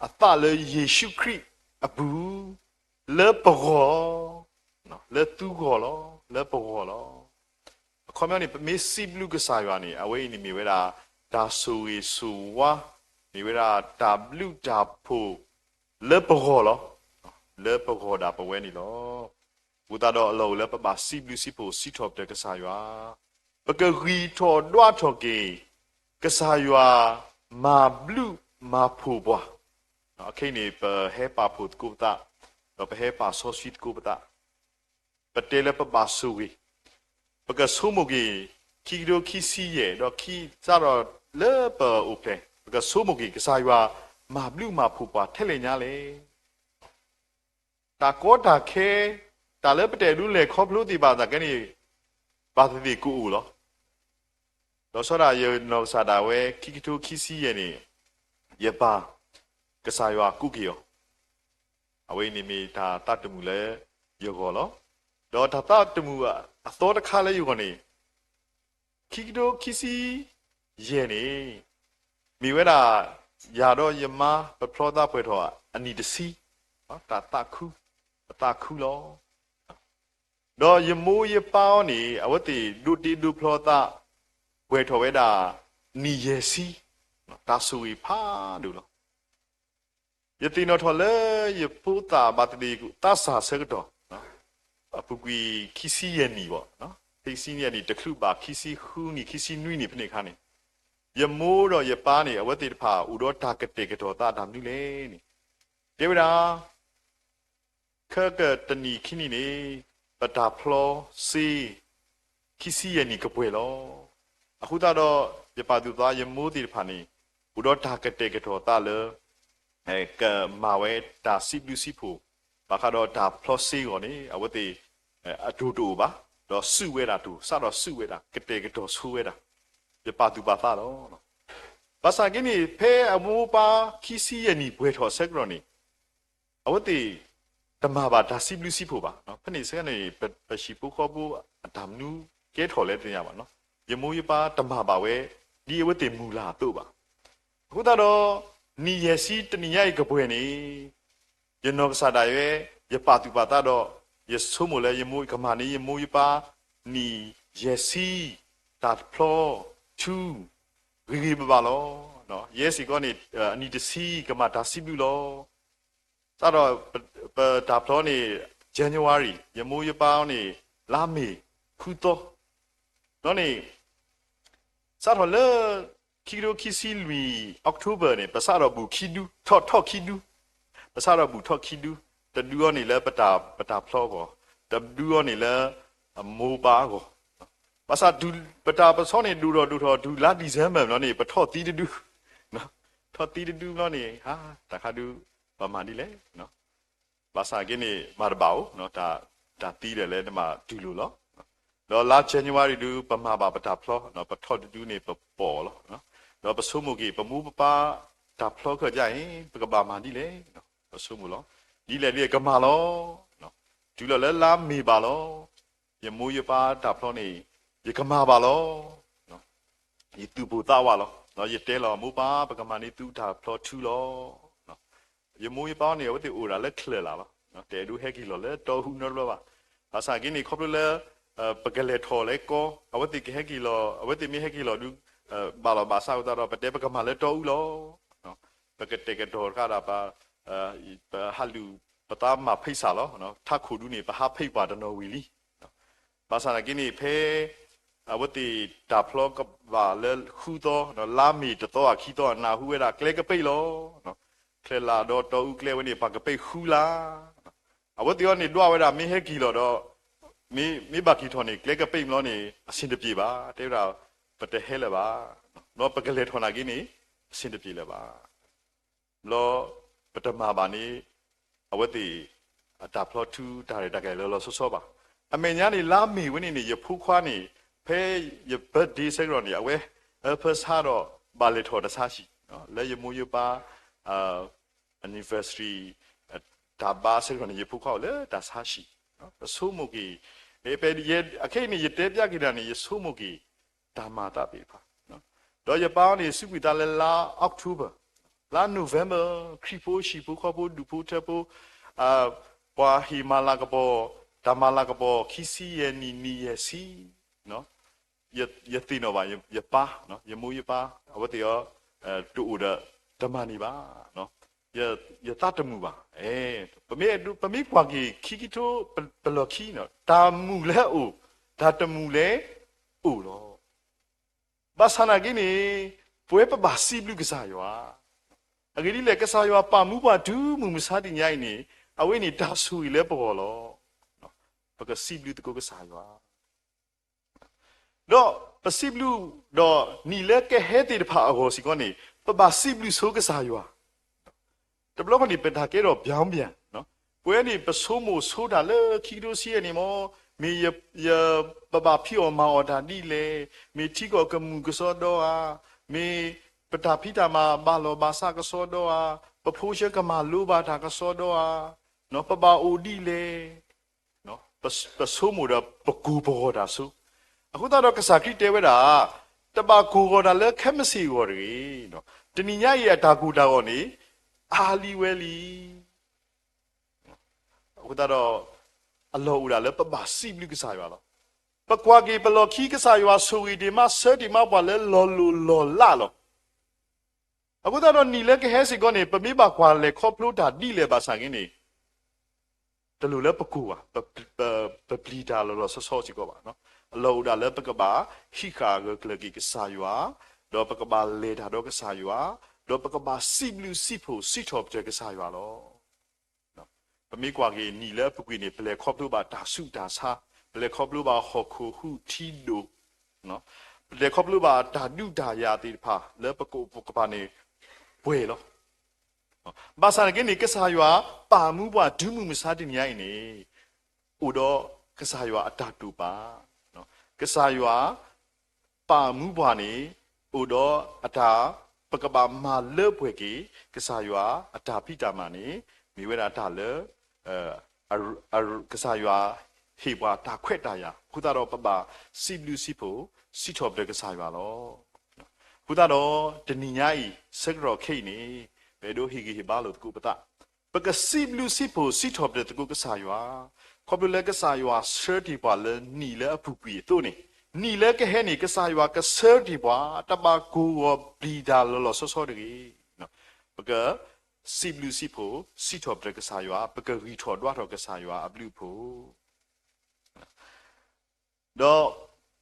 အသးလၢယ့ၣ်ၡူးခရံာ်အပူၤ လၢပဂီၢ်, လၢသုဂီၢ်လီၤ, လၢပဂီၢ်လီၤ. အခီပညီန့ၣ် ပမ့ၢ်စံးဘျုးကစၢ်ယွၤန့ၣ် အဝဲအံၤန့ၣ်မ့ၢ်ဝဲဒၣ် တၢ်ဆိၣ်ဂ့ၤဆိၣ်ဝါ, မ့ၢ်ဝဲဒၣ်တၢ်ဘျုးတၢ်ဖှိၣ် လၢပဂီၢ်လီၤ, လၢပဂီၢ်ဒၣ်ပဝဲန့ၣ်လီၤ. အဃိသတးဒီးအလီၢ်အိၣ်လၢပဘၣ်စံးဘျုးစံးဖှိၣ်စံးထီၣ်ပတြၢၤကစၢ်ယွၤ, ပကဂံၢ်ထီၣ်ဒွးထီၣ်က့ၤ ကစၢ်ယွၤမၤဘျုးမၤဖှိၣ်ပှၤ, ခဲအံၤန့ၣ် ပဟဲပာ်ဖှိၣ်သကိးပသး, ဒီးပဟဲပာ်စီဆှံသကိးပသး, ပတဲလၢပဘၣ်ဆိၣ်ဂ့ၤ, ပကဆိကမိၣ်က့ၤ ခံကထိခံဆံယဲၢ် ဒီးခံစးထီၣ်လၢပအိၣ်ဖျဲၣ် ပကဆိကမိၣ်က့ၤ ကစၢ်ယွၤမၤဘျုးမၤဖှိၣ်ပှၤထဲလဲၣ်ညါလဲၣ်. တၢ်ကီတၢ်ခဲ, တၢ်လၢပတအဲၣ်ဒိးလဲၤခီဖျိသ့ၣ်တဖၣ်သနာ်က့န့ၣ် ဘၣ်သ့ၣ်သ့ၣ်ကအိၣ်လီၤ. လီၤဆီဒၣ်ယနီၢ်ကစၢ်ဒၣ်ဝဲ ခံကထိခံဆံယဲၢ်န့ၣ် ယပၢ်ကစၢ်ယွၤကူးက့ၤအီၤ, အဝဲအံၤန့ၣ်မ့ၢ်တၢ်သးတမုာ်လၢယဂီၢ်လီၤ. ဒီးတၢ်သးတမုာ်အသီတခါလၢယဂီၢ်န့ၣ် ခံကထိခံဆံယဲၢ်န့ၣ် မ့ၢ်ဝဲဒၣ် ယၤဒီးယမါ ပဖျီသးပှဲၤထီၣ်အနံၣ်တဆံ, တၢ်သးခု, ပသးခုလီၤ. ဒီးယမိၢ်ယပၢ်အီၤန့ၣ် အဝဲသ့ၣ်ဒိးတ့ဒိးဖျီသး ပှဲၤထီၣ်ဝဲဒၣ် နံၣ်ယဲၢ်ဆံ, တၢ်ဆိၣ်ဂ့ၤဖးဒိၣ်လီၤ. ယသ့ၣ်နီၣ်ထီၣ်လၢယဖိသၣ်ဘၣ်သ့ၣ်သ့ၣ်သးစၢ်ဆၢကတီၢ်, အပူၤကွံာ်ခံဆံယဲၢ်နံၣ်ဘၣ်, ခံဆံနံၣ်အနံၣ် တချုးဘၣ် ခံဆံဃုနံၣ် ခံဆံနွံနံၣ်ဖဲန့ၣ်အခါန့ၣ်, ယမိၢ်ဒီးယပၢ်န့ၣ် အဝဲသ့ၣ်တဖၣ်အိၣ်ဒီးတၢ်ကတဲာ်ကတီၤသးတၢ်မနုၤလဲၣ်န့ၣ်, တဲဝဲဒၣ် ခဲကတနံၣ်ခံနံၣ်န့ၣ် ပတၢ်ဖျီစ့ ခံဆံယဲၢ်နံၣ်ကပှဲၤလီၤ. အဃိသတးဒီး ယပာ်သူၣ်ပာ်သး ယမိၢ်သ့ၣ်တဖၣ်န့ၣ် အိၣ်ဒီးတၢ်ကတဲာ်ကတီၤသးလၢ ကမၤဝဲတၢ်စံးဘျုးစံးဖှိၣ် ဘၣ်ဃးဒီးတၢ်ဖျီစ့အဂီၢ်န့ၣ် အဝဲသ့ၣ် အဒိၣ်တအိၣ်ဘၣ်, ဒီးစုၣ်ဝဲဒၣ်တအိၣ်, စးထီၣ်စုၣ်ဝဲဒၣ် ကတဲာ်ကတီၤဆိဝဲဒၣ်, ယပာ်သူၣ်ပာ်သးလီၤ. ဘၣ်ဆၣ်က့န့ၣ် ဖဲအမိၢ်ပၢ်ခံဆံယဲၢ်နံၣ်ပှဲၤထီၣ်အဆၢကတီၢ်န့ၣ် အဝဲသ့ၣ်တမၤဘၣ်တၢ်စံးဘျုးစံးဖှိၣ်ဘၣ်. ဖဲန့ၣ်ဆၢကတီၢ်န့ၣ် ပဟံၣ်ဖိဃီဖိအတၢ်မနုၤကဲထီၣ်လဲၣ်တသ့ၣ်ညါဘၣ်. ယမိၢ်ယပၢ်တမၤဘၣ်ဝဲ ဒ်အဝဲသ့ၣ်မုၢ်လၢ်အသိးဘၣ်. အဃိသတးဒီး နံၣ်ယဲၢ်ဆံတနံၣ်ညါအံၤကပှဲၤန့ၣ် ယနီၢ်ကစၢ်ဒၣ်ယဲ ယပာ်သူၣ်ပာ်သးဒီး ယဆိကမိၣ်လၢယမိၢ်ကမၤန့ၢ်ယမိၢ်ယပၢ် နံၣ်ယဲၢ်ဆံ တၢ်ဖျီ ထူ ဂ့ၤဂ့ၤဘၣ်ဘၣ်လီၤ. ယဲစ့ၢ်ကီးန့ၣ် အနံၣ်တဆံ ကမၤတၢ်စံးဘျုးလီၤ. စးထီၣ် ပတၢ်ဖျီန့ၣ် January, ယမိၢ်ယပၢ်န့ၣ် လါမ့ၤ ဃုသီ, ဒီးန့ၣ် စးထီၣ်လၢ ခံကထိခံဆံလွံၢ် October န့ၣ် ပစးထီၣ်ဘူၣ်ခံဒူ, ထီၣ်ထီၣ်ခံဒူ, ပစးထီၣ်ဘူၣ်ထီၣ်ခံဒူ, တဒူအီၤန့ၣ်လၢပတၢ်ဖျီအဂီၢ်, တဒူအီၤန့ၣ်လၢ အမိၢ်ပၢ်အဂီၢ်, ဘၣ်ဆၣ်တုၤပတၢ်ဖျီန့ၣ် ဒိၣ်ထီၣ်ဒိၣ်ထီၣ်တုၤလါ December ဘျီန့ၣ် ပထီၣ်သံတဒူ, ထီၣ်သံတဒူဘျီန့ၣ် တၢ်ခါဒုး ပမၤဒ်လဲၣ် ဘၣ်ဆၣ်က့န့ၣ် မၤတဘၣ်အိၣ်, တၢ်သံဒီးလဲၤနမၤတုၤလိာ်လီၤ. ဒီးလါ January ဒုး ပမၤဘၣ်ပတၢ်ဖျီ, ပထီၣ်တဒုန့ၣ် ပပိာ်လီၤ. ဒီးပဆိကမိၣ်က့ၤ ပမိၢ်ပပၢ်တၢ်ဖျီခၢၣ်ဒ်အံၤ ပကဘၣ်မၤဒ်လဲၣ်, ပဆိကမိၣ်လီၤ. ဒ်လဲၣ်ဒ်လဲၣ်ကမၤလီၤ. တုၤလီၤလၢလါမ့ၤဘၣ်လီၤ. ယမိၢ်ယပၢ်တၢ်ဖျီန့ၣ် ယကမၤဘၣ်လီၤ. ယသူၣ်ပိၢ်သးဝးလီၤ. ယတဲလီၤ မိၢ်ပၢ် ပကမၤန့ၢ်သုတၢ်ဖျီထူလီၤ. ယမိၢ်ယပၢ်န့ၣ် အဝဲသ့ၣ်အိၣ်ဒၣ်လၢချၢၣ်လၢ်လီၤ. တအဲၣ်ဒိးဟဲက့ၤလီၤလၢတီအူနီတဘျီဘၣ်. ဘၣ်ဆၣ်က့န့ၣ် ခီဖျိလၢ ပကလဲၤထီၣ်လဲၤကီ, အဝဲသ့ၣ်ကဟဲက့ၤလီၤ, အဝဲသ့ၣ်မ့ၢ်ဟဲက့ၤလီၤဒုး ဘၣ်လီၤဘၣ်ဆၣ်အဃိသတးဒီး ပတဲပကမၤလၢတီအူလီၤ. ပကတဲာ်ကတီၤတခါဒီး ပဟးလူၤ ပသးမၤဖံးစၢ်လီၤ. ထးခိၣ်ဒုးန့ၣ် ပဟးဖံးပှၤတနီၤဝံၤလံ. ဘၣ်ဆၣ်သနာ်က့န့ၣ် ဖဲ အဝဲသ့ၣ်တၢ်ဖျီကဘၣ်လၢဃုသီ, လါမ့ၤတသီအခံသီ နၢ်ဟူဝဲဒၣ်ကျဲကပ့ၢ်လီၤ. ချၢၣ်လၢ်ဒီးတီအူကျဲဝဲန့ၣ် ပှၤကပ့ၢ်ဃုလါ. အဝဲသ့ၣ်အံၤန့ၣ် ဒွးဝဲဒၣ် မ့ၢ်ဟဲက့ၤလီၤဒီး မ့ၢ်ဘၣ်က့ၤထီၣ်န့ၣ် ကျဲကပ့ၢ်ဘျီန့ၣ် အဆင်တပြေဘၣ်. တဲဝဲဒၣ် ပတဟဲလၢၤဘၣ်. ဒီးပကလဲၤထီၣ်နာ်က့န့ၣ် အဆင်တပြေလၢၤဘၣ်. ဘျီ ပတမၤဘၣ်န့ၣ် အဝဲသ့ၣ် အတၢ်ဖျီထူတၢ်ရဲၣ်တၢ်ကျဲၤလီၤလီၤဆီဆီဘၣ်. အမဲာ်ညါန့ၣ် လါမ့ၤဝဲန့ၣ်န့ၣ် ယဖိခွါန့ၣ် ဖဲယ birthday ဆၢကတီၢ်န့ၣ် အဝဲအၢဖၢဆါဒီး ဘၣ်လဲၤထီၣ်တဆါဆံး, လၢယမိၢ်ယပၢ် anniversary တၢ်ဘါဆၢကတီၢ်န့ၣ် ယဖိခွါအိၣ်လၢတၢ်ဆါဆံး, ပဆိကမိၣ်က့ၤ အခဲအံၤန့ၣ် ယတဲပျးက့ၤတၢ်န့ၣ် ယဆိကမိၣ်က့ၤ တၢ်မၤသးသ့ၣ်တဖၣ်, ဒီးယပၢ်န့ၣ် စူးကွံာ်သးလၢလါ October, လါ November ခရံာ်ဖိဟံၣ်ဖိဃီဖိဒူၣ်ဖိထၢဖိ ပှၤဟ့ၣ်မၤလၤကပီၤ, တၢ်မၤလၤကပီၤ ခံဆံယဲၢ်နံၣ် နံၣ်ယဲၢ်ဆံ, ယသ့ၣ်နီၣ်ဘၣ် ယပၢ်, ယမိၢ်ယပၢ် အဝဲသ့ၣ်အံၤ တအိၣ်ဒီးတမၤန့ၢ်ဘၣ်, ယသးတမုာ်ဘၣ်. ပမ့ၢ်ကွၢ်က့ၤခံကထိ ပလီၢ်ခံန့ၣ် တၢ်မုာ်လဲၤအိၣ်, တၢ်တမုာ်လဲၤအိၣ်လီၤ. ဘၣ်ဆၣ်သနာ်က့န့ၣ် ပဝဲပဘၣ်စံးဘျုးကစၢ်ယွၤ, အဂ့ၢ်ဒ်လဲၣ် ကစၢ်ယွၤပာ်မူပှၤတုၤမုၢ်မဆါတနံၤညါအံၤန့ၣ် အဝဲန့ၣ်တၢ်ဆိၣ်ဂ့ၤလၢပဂီၢ်လီၤ. ပကစံးဘျုးသကိးကစၢ်ယွၤ ဒီးပစံးဘျုးဒီးနံၣ်လၢကဟဲသ့ၣ်တဖၣ်အဂီၢ်စ့ၢ်ကီးန့ၣ် ပဘၣ်စံးဘျုးဆိကစၢ်ယွၤ, တဘျီဃီန့ၣ် ပတၢ်ကဲထီၣ်ပၠီပၠီ, ပဝဲန့ၣ် ပဆိကမိၣ်ဆိတၢ်လၢခံကထိဆံယဲၢ်န့ၣ်မ့ၢ်, မ့ၢ်ယပဘၣ်ဖံးအီၣ်မၤအီၣ်တၢ်ဒ်လဲၣ်, မ့ၢ်ထံကီၢ်ကမုာ်ကစီဒီဧါ, မ့ၢ်ပတၢ်ဖံးတၢ်မၤဘၣ်လီၤဘၣ်စးကစီဒီဧါ, ပဖိဆၢကမၢ်လိဘၣ်တၢ်ကစီဒီဧါ, ပဘၣ်အိၣ်ဒ်လဲၣ် ပဆိကမိၣ်ဒီးပကိၢ်ပဂီၢ်တၢ်ဆိ, အဃိသတးဒီးကစၢ်ခရံာ်တဲဝဲဒၣ်, တဘၣ်ကိၢ်ဂီၤတၢ်လၢခဲမုၢ်ဆ့ၣ်အဂီၢ်တဂ့ၤ, တနံၤညါအံၤအတၢ်ကိၢ်တၢ်ဂီၤန့ၣ် အါလံဝဲလံ. အဃိသတးဒီး အလီၢ်အိၣ်ဒၣ်လၢပဘၣ်စံးဘျုးကစၢ်ယွၤလီၤ. ပကွၢ်က့ၤပလီၢ်ခံ ကစၢ်ယွၤဆိၣ်ဂ့ၤဒံးမး ဆၢဒံးမးပှၤလၢလီၤလိၢ်လီၤလးလီၤ. အဃိသတးဒီးနံၣ်လၢကဟဲစ့ၢ်ကီးန့ၣ် ပမ့ၢ်ဘၣ်ကွၢ်လဲၤခီဖျိတၢ်ဒ်လဲၣ်ဘၣ်ဆၣ်က့န့ၣ် တလိၣ်လၢပကိၢ်ဘၣ်, ပပျံၤတၢ်လီၤလီၤဆီဆီစ့ၢ်ကီးဘၣ်. အလီၢ်အိၣ်ဒၣ်လၢပကဘၣ်ဟံးဃာ်ဂၢၢ်ကျၢၤက့ၤကစၢ်ယွၤ, ဒီးပကဘၣ်လဲၤတၢ်ဒီးကစၢ်ယွၤ, ဒီးပကဘၣ်စံးဘျုးစံးဖှိၣ်စံးထီၣ်ပတြၢၤကစၢ်ယွၤလီၤ. ပမ့ၢ်ကွၢ်က့ၤနံၣ်လၢအပူၤကွံာ်န့ၣ် ပလဲၤခီဖျိဘၣ်တၢ်ဆူးတၢ်ဆါ, ပလဲၤခီဖျိဘၣ်ဟီၣ်ခိၣ်ဟူးထံဒိၣ်, ပလဲၤခီဖျိဘၣ်တၢ်ဒုးတၢ်ယၤသ့ၣ်တဖၣ်လၢပကအိၣ်ပကပၤန့ၣ် ပှဲၤလီၤ. ဘၣ်ဆၣ်နာ်က့န့ၣ် ကစၢ်ယွၤပာ်မူပှၤတုၤမုၢ်မဆါတနံၤညါအံၤန့ၣ် အိၣ်ဒီးကစၢ်ယွၤအတၢ်တိာ်ပာ်, ကစၢ်ယွၤပာ်မူပှၤန့ၣ် အိၣ်ဒီးအတၢ် ပကဘၣ်မၤလၢပှဲၤက့ၤ ကစၢ်ယွၤအတၢ်ဖံးတၢ်မၤန့ၣ် မ့ၢ်ဝဲဒၣ်တၢ်လၢ ကစၢ်ယွၤဟ့ၣ်ပှၤတၢ်ခွဲးတၢ်ယာ်အဃိသတးဒီး ပဘၣ်စံးဘျုးစံးဖှိၣ် စံးထီၣ်ပတြၢၤကစၢ်ယွၤလီၤ. အဃိသတးဒီး တနံၤညါအံၤ ဆၢကတီၢ်ခဲအံၤန့ၣ် ပအဲၣ်ဒိးဟ့ၣ်ဂံၢ်ဟ့ၣ်ဘါလိာ်သကိးပသး, ပကစံးဘျုးစံးဖှိၣ်စံးထီၣ်ပတြၢၤသကိးကစၢ်ယွၤ, ခီဖျိလၢကစၢ်ယွၤဆှၢတ့ၢ်ပှၤလၢနံၣ်လၢအပူၤကွံာ်အသိးန့ၣ်, နံၣ်လၢကဟဲန့ၣ် ကစၢ်ယွၤကဆှၢတ့ၢ်ပှၤ တဘၣ်ကိၢ်ဂီၤပျံၤတၢ်လီၤလီၤဆီဆီတဂ့ၤ. ပက စံးဘျုးစံးဖှိၣ်စံးထီၣ်ပတြၢၤကစၢ်ယွၤ, ပကဂံၢ်ထီၣ်ဒွးထီၣ်ကစၢ်ယွၤအဘျုးအဖှိၣ် ဒီး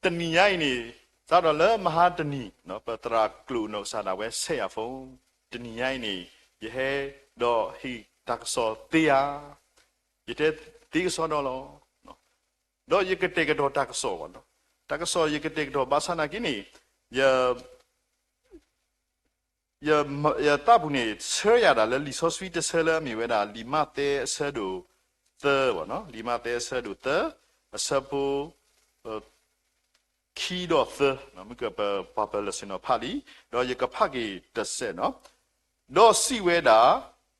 တနံၤညါအံၤန့ၣ် စးထီၣ်လၢမဟါတနံၤ ပသရၣ်ကျိာ်နီၢ်ကစၢ်ဒၣ်ဝဲဆဲးယၤဖိ, တနံၤညါအံၤန့ၣ် ယဟဲဒီးဟ့ၣ်တၢ်ကစီၣ်သ့ဧါ, ယတဲသ့ကစီဒီလီၤ. ဒီးယကတဲာ်ကတီၤတၢ်ကစီၣ်ဘၣ်နီၤ, တၢ်ကစီၣ်ယကတဲာ်ကတီၤဘၣ်ဆၣ်နာ်က့န့ၣ် ယ ယသးပူၤန့ၣ် ဆှၢယၤဒၣ်လၢလံာ်စီဆှံတဆၢလၢအမ့ၢ်ဝဲဒၣ် လံာ်မးသဲအဆၢဒိၣ်သၢဘၣ်နီၤ, လံာ်မးသဲအဆၢဒိၣ်သၢ အဆၢဖိ ခံဒီးသၢ, မ့ၢ်ကပပှၤပၢၢ်လၢာ်ဆ့ၣ်နီၤဖးလံ, ဒီးယကဖးက့ၤတစဲးနီၤ, ဒီးစံးဝဲဒၣ်,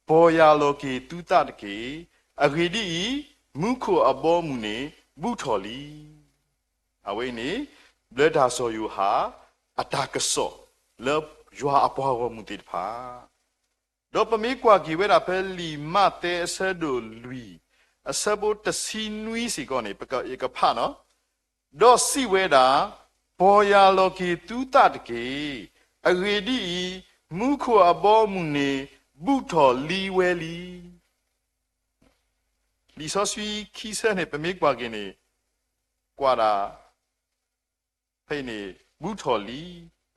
ပီၢ်ယၢ်လီၤက့ၤသုသးတက့ၢ်. အဂ့ၢ်ဒ်အံၤ, မူခိၣ်အဘီအမုၢ်န့ၣ် ဘူးထီၣ်လံ. အဝဲအံၤန့ၣ် ဘျၢတၢ်စီၤယိၤဟၣ် အတၢ်ကစီၣ်လၢယွၤအပှၤဂီၢ်မုၢ်သ့ၣ်တဖၣ်, ဒီးပမ့ၢ်ကွၢ်က့ၤဝဲဒၣ်ဖဲလံာ်မးသဲအဆၢဒိၣ်လွံၢ် အဆၢဖိတဆံနွံစ့ၢ်ကီးန့ၣ် ယကဖးနီၤ, ဒီးစံးဝဲဒၣ်, ပီၢ်ယၢ်လီၤက့ၤသုသးတက့ၢ်. အဂ့ၢ်ဒ်အံၤ, မူခိၣ်အဘီအမုၢ်န့ၣ် ဘူးထီၣ်လံဝဲလံ. လံာ်စီဆှံခံဆၢန့ၣ် ပမ့ၢ်ကွၢ်က့ၤန့ၣ် ကွၢ်ဒၣ် ဖဲအံၤန့ၣ် ဘူးထီၣ်လံ,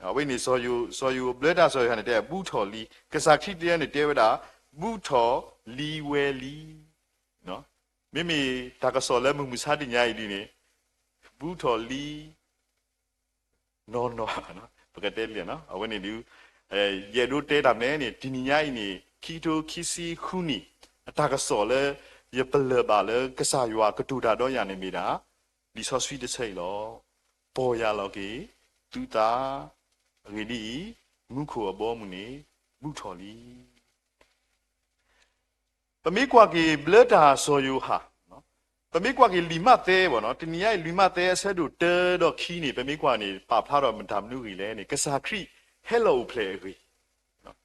အဝဲန့ၣ် စီၤယိၤ ဘျၢတၢ်စီၤယိၤဟၣ်န့ၣ်တဲ ဘူးထီၣ်လံ, ကစၢ်ခရံာ်တဲန့ၣ် တဲဝဲဒၣ် ဘူးထီၣ်လံဝဲလံ. မ့မ့ၢ်တၢ်ကစီၣ်လၢမုၢ်မဆါတနံၤညါအံၤဒ်န့ၣ် ဘူးထီၣ်လံ နီၢ်နီၢ်, ပကတဲလံ, အဝဲန့ၣ်ဒုး ယအဲၣ်ဒိးတဲတၢ်မနုၤန့ၣ် တနံၤညါအံၤန့ၣ် ခံကထိခံဆံဃုနံၣ် အတၢ်ကစီၣ်လၢ ယပလၢၢ်ဘၣ်လၢကစၢ်ယွၤကတိၤတၢ်ဒီးယၤန့ၣ်မ့ၢ်ဒၣ် လံာ်စီဆှံတဆၢအံၤလီၤ. ပီၢ်ယၢ်လီၤက့ၤသုသး, အဂ့ၢ်ဒ်အံၤ, မူခိၣ်အဘီအမုၢ်န့ၣ် ဘူးထီၣ်လံ. ပမ့ၢ်ကွၢ်က့ၤဘျၢတၢ်စီၤယိၤဟၣ်, ပမ့ၢ်ကွၢ်က့ၤလံာ်မးသဲဘၣ်နီၤ, တနံၤညါအံၤ လံာ်မးသဲအဆၢဒိၣ်တၢဒီးခံန့ၣ် ပမ့ၢ်ကွၢ်န့ၣ် ပာ်ဖျါထီၣ်မတၤမနုၤအဂ့ၢ်လဲၣ်န့ၣ် ကစၢ်ခရံာ်ဟဲလီၤအိၣ်ဖျဲၣ်အဂ့ၢ်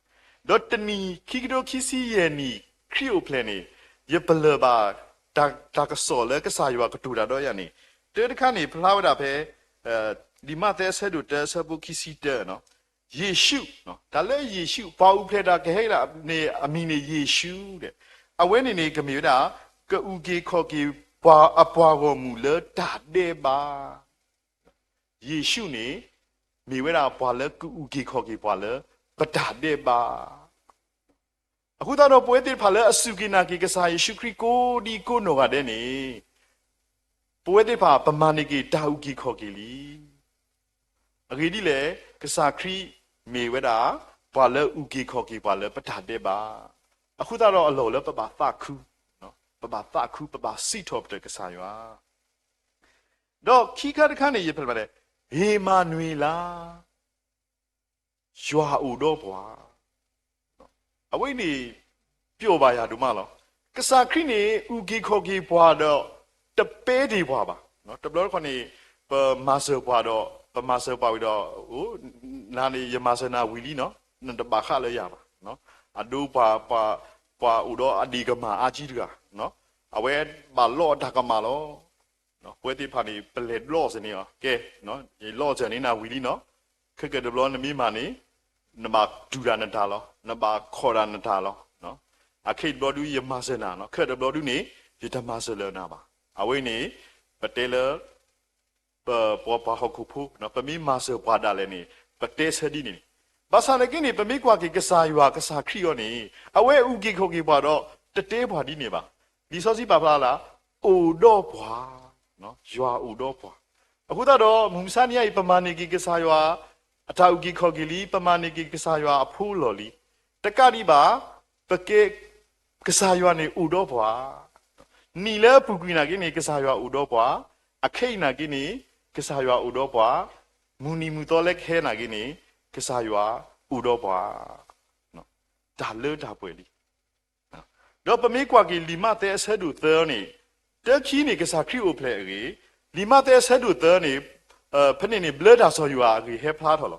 ဒီးတနံၤခံကထိခံဆံယဲၢ်နံၣ်ခရံာ်အိၣ်ဖျဲၣ်န့ၣ် ယပလၢၢ်ဘၣ် တၢ်ကစီၣ်လၢကစၢ်ယွၤကတိၤတၢ်ဒီးယၤန့ၣ် တၢတခါန့ၣ် ဖျါဝဲဒၣ်ဖဲ လံာ်မးသဲအဆၢဒိၣ်တၢအဆၢဖိခံဆံတၢ, ယ့ၣ်ၡူး, တၢ်လၢယ့ၣ်ၡူး ပှၤအိၣ်ဖျဲၣ်တၢ်ကဟဲက့ၤန့ၣ် အမံၤန့ၣ်ယ့ၣ်ၡူး, အဝဲန့ၣ်န့ၣ် ကမ့ၢ်ဝဲဒၣ် ကအုၣ်က့ၤခီၣ်က့ၤပှၤအပှၤဂီၢ်မုၢ်လၢတၢ်ဒဲးဘး ယ့ၣ်ၡူးန့ၣ် မ့ၢ်ဝဲဒၣ်ပှၤလၢကအုၣ်က့ၤခီၣ်က့ၤပှၤလၢပတၢ်ဒဲးဘး, အဃိသတးဒီး ပဝဲသ့ၣ်တဖၣ်လၢအစူၢ်က့ၤနာ်က့ၤကစၢ်ယ့ၣ်ၡူးခရံာ်ကိးဒံကိးနီၢ်ဂၤဒဲးန့ၣ် ပဝဲသ့ၣ်တဖၣ် ပမၤန့ၢ်က့ၤတၢ်အုၣ်က့ၤခီၣ်က့ၤလံ. အဂ့ၢ်ဒ်လဲၣ်, ကစၢ်ခရံာ်မ့ၢ်ဝဲဒၣ် ပှၤလၢအုၣ်က့ၤခီၣ်က့ၤပှၤလၢပတၢ်ဒဲးဘး, အဃိသတးဒီးအလီၢ်လၢပဘၣ်သးခု, ပဘၣ်သးခု ပဘၣ်စံးထီၣ်ပတြၢၤကစၢ်ယွၤ ဒီးခံခါတခါန့ၣ် ယဖဲလဲၣ်, ဧ့မၤနွ့လး, ယွၤအိၣ်ဒီးပှၤ, အဝဲန့ၣ် ပျိာ်ဘၣ်ယၤဒိၣ်မးလီၤ. ကစၢ်ခရံာ်န့ၣ် အုၣ်က့ၤခီၣ်က့ၤပှၤဒီး တပဲတ့ၢ်ပှၤဘၣ်. တဘျီတခီၣ်န့ၣ် ပမၤစၢၤပှၤဒီး ပမၤစၢၤပှၤဝံၤဒီး နၤန့ၣ် ယမၤစၢၤနၤဝံၤလံနီၤ, နတဘၣ်ဃးလၢယၤဘၣ်. အဒိ ပှၤအိၣ်ဒီးအဒ့ၣ်ကမၢ်အါကံတဂၤ, အဝဲဘၣ်လီအတၢ်ကမၣ်လီၤ. ပဝဲသ့ၣ်တဖၣ်န့ၣ် ပလဲၤလီအီၣ်စၢၤန့ၢ်အီၤ, ကဲ, ယလီအီၣ်စၢၤန့ၢ်နၤဝံၤလံနီၤ, ခဲကတဘျီနမ့ၢ်မၤန့ၣ် နဘၣ်တူၢ်တၢ်နတၢ်လီၤ, နဘၣ်ခိးတၢ်နတၢ်လီၤ. အခဲအံၤတဘျီဒု ယမၤစၢၤနၤနီၤ, ခဲတဘျီဒုန့ၣ် ယတမၤစၢၤလၢၤနၤဘၣ်. အဝဲန့ၣ် ပတဲလၢ ပပှၤဟီၣ်ခိၣ်ဖိ ပမ့ၢ်မၤစၢၤပှၤဒၣ်လဲာ်န့ၣ် ပတဲဆၢဒ်န့ၣ်န့ၣ်. ဘၣ်ဆၣ်သနာ်က့န့ၣ် ပမ့ၢ်ကွၢ်က့ၤကစၢ်ယွၤ ကစၢ်ခရံာ်အံၤန့ၣ် အဝဲအုၣ်က့ၤခီၣ်က့ၤပှၤဒီး တတဲပှၤဒ်န့ၣ်ဘၣ်. လံာ်စီဆှံပာ်ဖျါလၢ အိၣ်ဒီးပှၤ, ယွၤအိၣ်ဒီးပှၤ. အဃိသတးဒီး မုၢ်မဆါတနံၤအံၤ ပမၤန့ၢ်က့ၤကစၢ်ယွၤ အတၢ်အုၣ်က့ၤခီၣ်က့ၤလံ, ပမၤန့ၢ်က့ၤကစၢ်ယွၤအဖိအလီၢ်လံ. တကးဒံးဘၣ် ပကဲ ကစၢ်ယွၤန့ၣ်အိၣ်ဒီးပှၤ, နံၣ်လၢအပူၤကွံာ်နာ်က့န့ၣ် ကစၢ်ယွၤအိၣ်ဒီးပှၤ, အခဲအံၤနာ်က့န့ၣ် ကစၢ်ယွၤအိၣ်ဒီးပှၤ, မုၢ်နံၤမုၢ်သီလၢကဟဲနာ်က့န့ၣ် ကစၢ်ယွၤအိၣ်ဒီးပှၤ, တၢ်လၢတၢ်ပှဲၤလံ. ဒီးပမ့ၢ်ကွၢ်က့ၤလံာ်မးသဲအဆၢဒိၣ်သၢန့ၣ်, တၢခံန့ၣ် ကစၢ်ခရံာ်အိၣ်ဖျဲၣ်အဂ့ၢ်, လံာ်မးသဲအဆၢဒိၣ်သၢန့ၣ် ဖဲန့ၣ်န့ၣ် ဘျၢတၢ်စီၤယိၤဟၣ်အဂ့ၢ်ဟဲဖျါထီၣ်လီၤ.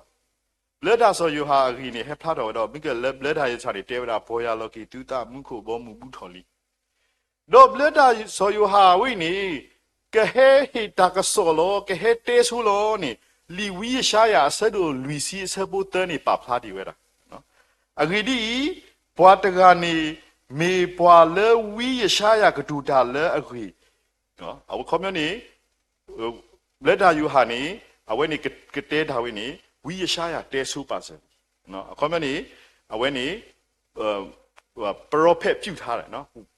ဘျၢတၢ်စီၤယိၤဟၣ်အဂ့ၢ်န့ၣ် ဟဲဖျါထီၣ်ဝဲဒီး မ့ၢ်ကလၢဘျၢတၢ်ယဆၣ်န့ၣ် တဲဝဲဒၣ် ပီၢ်ယၢ်လီၤက့ၤသုသး မူခိၣ်အဘီအမုၢ်ဘူးထီၣ်လံ. ဒီးဘျၢတၢ်စီၤယိၤဟၣ်ဝဲအံၤန့ၣ် ကဟဲဟ့ၣ်တၢ်ကစီၣ်လီၤ ကဟဲတဲဆိလီၤန့ၣ် လံာ်ဝံယၡါယၤအဆၢဒိၣ်လွံၢ်ဆံအဆၢဖိသၢန့ၣ် ပာ်ဖျါဒံးဝဲဒၣ်. အဂ့ၢ်ဒ်အံၤ, ပှၤတဂၤန့ၣ် မ့ၢ်ပှၤလၢဝံယၡါယၤကတိၤတၢ်လၢအဂ့ၢ် အခီပညီန့ၣ် ဘျၢတၢ်ယိၤဟၣ်န့ၣ် အဝဲန့ၣ်ကတဲတၢ်ဝဲန့ၣ် ဝံယၡါယၤတဲဆိပာ်စၢၤလံ. အခီပညီန့ၣ် အဝဲန့ၣ် ပရောဖက်ပြုထား ပှၤ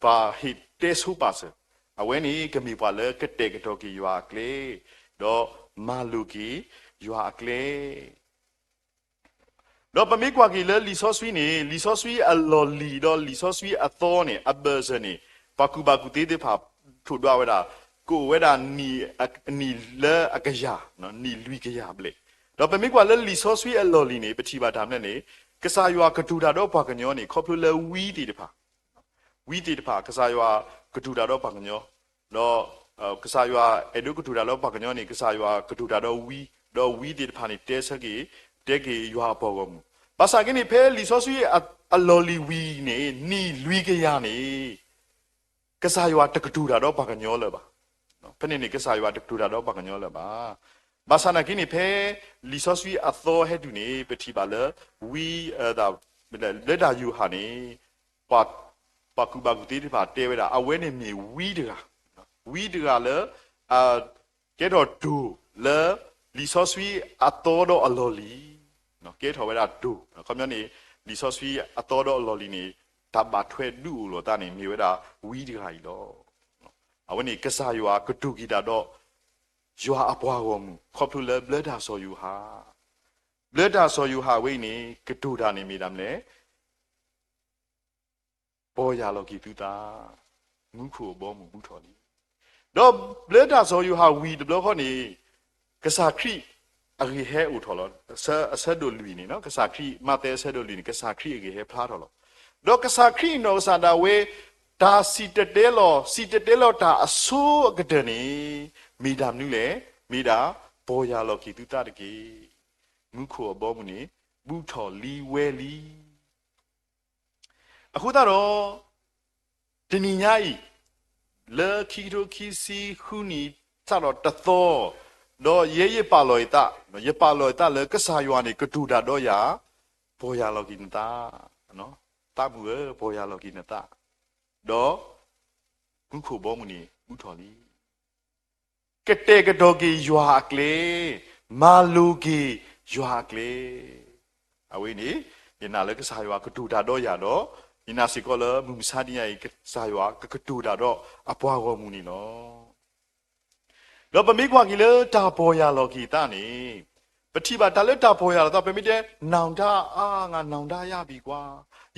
ဟ့ၣ်တဲဆိပာ်စၢၤ, အဝဲန့ၣ်ကမ့ၢ်ပှၤလၢကတဲာ်ကတီၤက့ၤယွၤအကျဲ, ဒီးမၤလိာ်က့ၤယွၤအကျဲ ဒီးပမ့ၢ်ကွၢ်က့ၤလၢလံာ်စီဆှံန့ၣ် လံာ်စီဆှံအလီၢ်လံၤဒီးလံာ်စီဆှံအသီန့ၣ် အဘၢၣ်စၢၤန့ၣ် ပှၤကူၣ်ဘၣ်ကူၣ်သ့သ့ၣ်တဖၣ် ထိၣ်ဒွးဝဲဒၣ် ကအိၣ်ဝဲဒၣ် အနံၣ်လၢအကယၤ, နံၣ်လွံၢ်ကယၤဘျဲၣ်. ဒီးပမ့ၢ်ကွၢ်လၢလံာ်စီဆှံအလီၢ်လံၤန့ၣ် ပထံၣ်ဘၣ်တၢ်မနုၤလဲၣ်န့ၣ် ကစၢ်ယွၤကတိၤတၢ်ဒီးပှၤကညီန့ၣ် ခီဖျိလၢဝံသ့ၣ်တဖၣ် ဝံသ့ၣ်တဖၣ် ကစၢ်ယွၤကတိၤတၢ်ဒီးပှၤကညီ, ဒီးကစၢ်ယွၤအဲၣ်ဒိးကတိၤတၢ်ဒီးပှၤကညီန့ၣ် ကစၢ်ယွၤကတိၤတၢ်ဒီးဝံ, ဒီးဝံသ့ၣ်တဖၣ်န့ၣ် တဲဆၢက့ၤ, တဲက့ၤယွၤအပှၤဂီၢ်မုၢ်. ဘၣ်ဆၣ်က့န့ၣ် ဖဲလံာ်စီဆှံအလီၢ်လံၤဝံၤန့ၣ် နံၣ်လွံၢ်ကယၤန့ၣ် ကစၢ်ယွၤတကတိၤတၢ်ဒီးပှၤကညီလၢၤဘၣ်. ဖဲန့ၣ်န့ၣ် ကစၢ်ယွၤတကတိၤတၢ်ဒီးပှၤကညီလၢၤဘၣ်. ဘၣ်ဆၣ်နာ်က့န့ၣ် ဖဲလံာ်စီဆှံအသီဟဲတုၤန့ၣ် ပထံၣ်ဘၣ်လၢ ဝံ, ဘျၢတၢ်ယိၤဟၣ်န့ၣ် ပှၤကူၣ်ဘၣ်ကူၣ်သ့သ့ၣ်တဖၣ်တဲဝဲဒၣ် အဝဲန့ၣ်မ့ၢ်ဝံတဂၤ, ဝံတဂၤလၢ ကဲထီၣ်တိၢ်လၢ လံာ်စီဆှံအသီဒီးအလီၢ်လံၤ, ကဲထီၣ်ဝဲဒၣ်တိၢ်, အခီပညီန့ၣ် လံာ်စီဆှံအသီဒီးအလီၢ်လံၤန့ၣ် တၢ်ဘၣ်ထွဲဒုးအိၣ်လိာ်သးန့ၣ် မ့ၢ်ဝဲဒၣ်ဝံတဂၤအံၤလီၤ. အဝဲန့ၣ်ကစၢ်ယွၤကတိၤက့ၤတၢ်ဒီး ယွၤအပှၤဂီၢ်မုၢ် ခီဖျိလၢဘျၢတၢ်စီၤယိၤဟၣ်, ဘျၢတၢ်စီၤယိၤဟၣ်ဝဲအံၤန့ၣ် ကတိၤတၢ်န့ၣ်မ့ၢ်တၢ်မနုၤလဲၣ် ပီၢ်ယၢ်လီၤက့ၤသုသး, မူခိၣ်အဘီအမုၢ်ဘူးထီၣ်လံ. ဒီးဘျၢတၢ်စီၤယိၤဟၣ်ဝံၤတဘျီဃီန့ၣ် ကစၢ်ခရံာ်အဂ့ၢ်ဟဲအိၣ်ထီၣ်လီၤ. အဆၢဒိၣ်လွံၢ်န့ၣ် ကစၢ်ခရံာ် မးသဲအဆၢဒိၣ်လွံၢ်န့ၣ် ကစၢ်ခရံာ်အဂ့ၢ်ဟဲဖျါထီၣ်လီၤ. ဒီးကစၢ်ခရံာ်အနီၢ်ကစၢ်ဒၣ်ဝဲ တၢ်စံၣ်တဲၤတဲလီၤ စံၣ်တဲၤတဲလီၤတၢ်အဆိအကတၢၢ်န့ၣ် မ့ၢ်တၢ်မနုၤလဲၣ်, မ့ၢ်ဒၣ် ပီၢ်ယၢ်လီၤက့ၤသုသးတက့ၢ်. မူခိၣ်အဘီအမုၢ်န့ၣ် ဘူးထီၣ်လံဝဲလံ. အဃိသတးဒီး တနံၤညါအံၤ လၢခံကထိခံဆံဃုနံၣ် စးထီၣ်တသီ, ဒီးယဲယပာ်လီၤယသး, ယပာ်လီၤယသးလၢကစၢ်ယွၤန့ၣ် ကတိၤတၢ်ဒီးယၤ, ပီၢ်ယၢ်လီၤက့ၤနသး, သးမုၣ်ဧၢ, ပီၢ်ယၢ်လီၤက့ၤနသး, ဒီး မူခိၣ်ဘီမုၢ်န့ၣ် ဘူးထီၣ်လံ. ကတဲာ်ကတီၤက့ၤယွၤအကျဲ, မၤလိာ်က့ၤယွၤအကျဲ. အဝဲန့ၣ် ယနာ်လၢကစၢ်ယွၤကတိၤတၢ်ဒီးယၤဒီး ယနာ်စ့ၢ်ကီးလၢမုၢ်မဆါတနံၤအံၤ ကစၢ်ယွၤကကတိၤတၢ်ဒီးအပှၤဂီၢ်မုၢ်န့ၣ်လီၤ. ဒီးပမ့ၢ်ကွၢ်က့ၤလၢတၢ်ပီၢ်ယၢ်လီၤက့ၤသးန့ၣ် ပထံၣ်ဘၣ်တၢ်လၢတၢ်ပီၢ်ယၢ်လီၤသး ပမ့ၢ်တဲ နောင်တ အာ ငါနောင်တရပြီကွာ,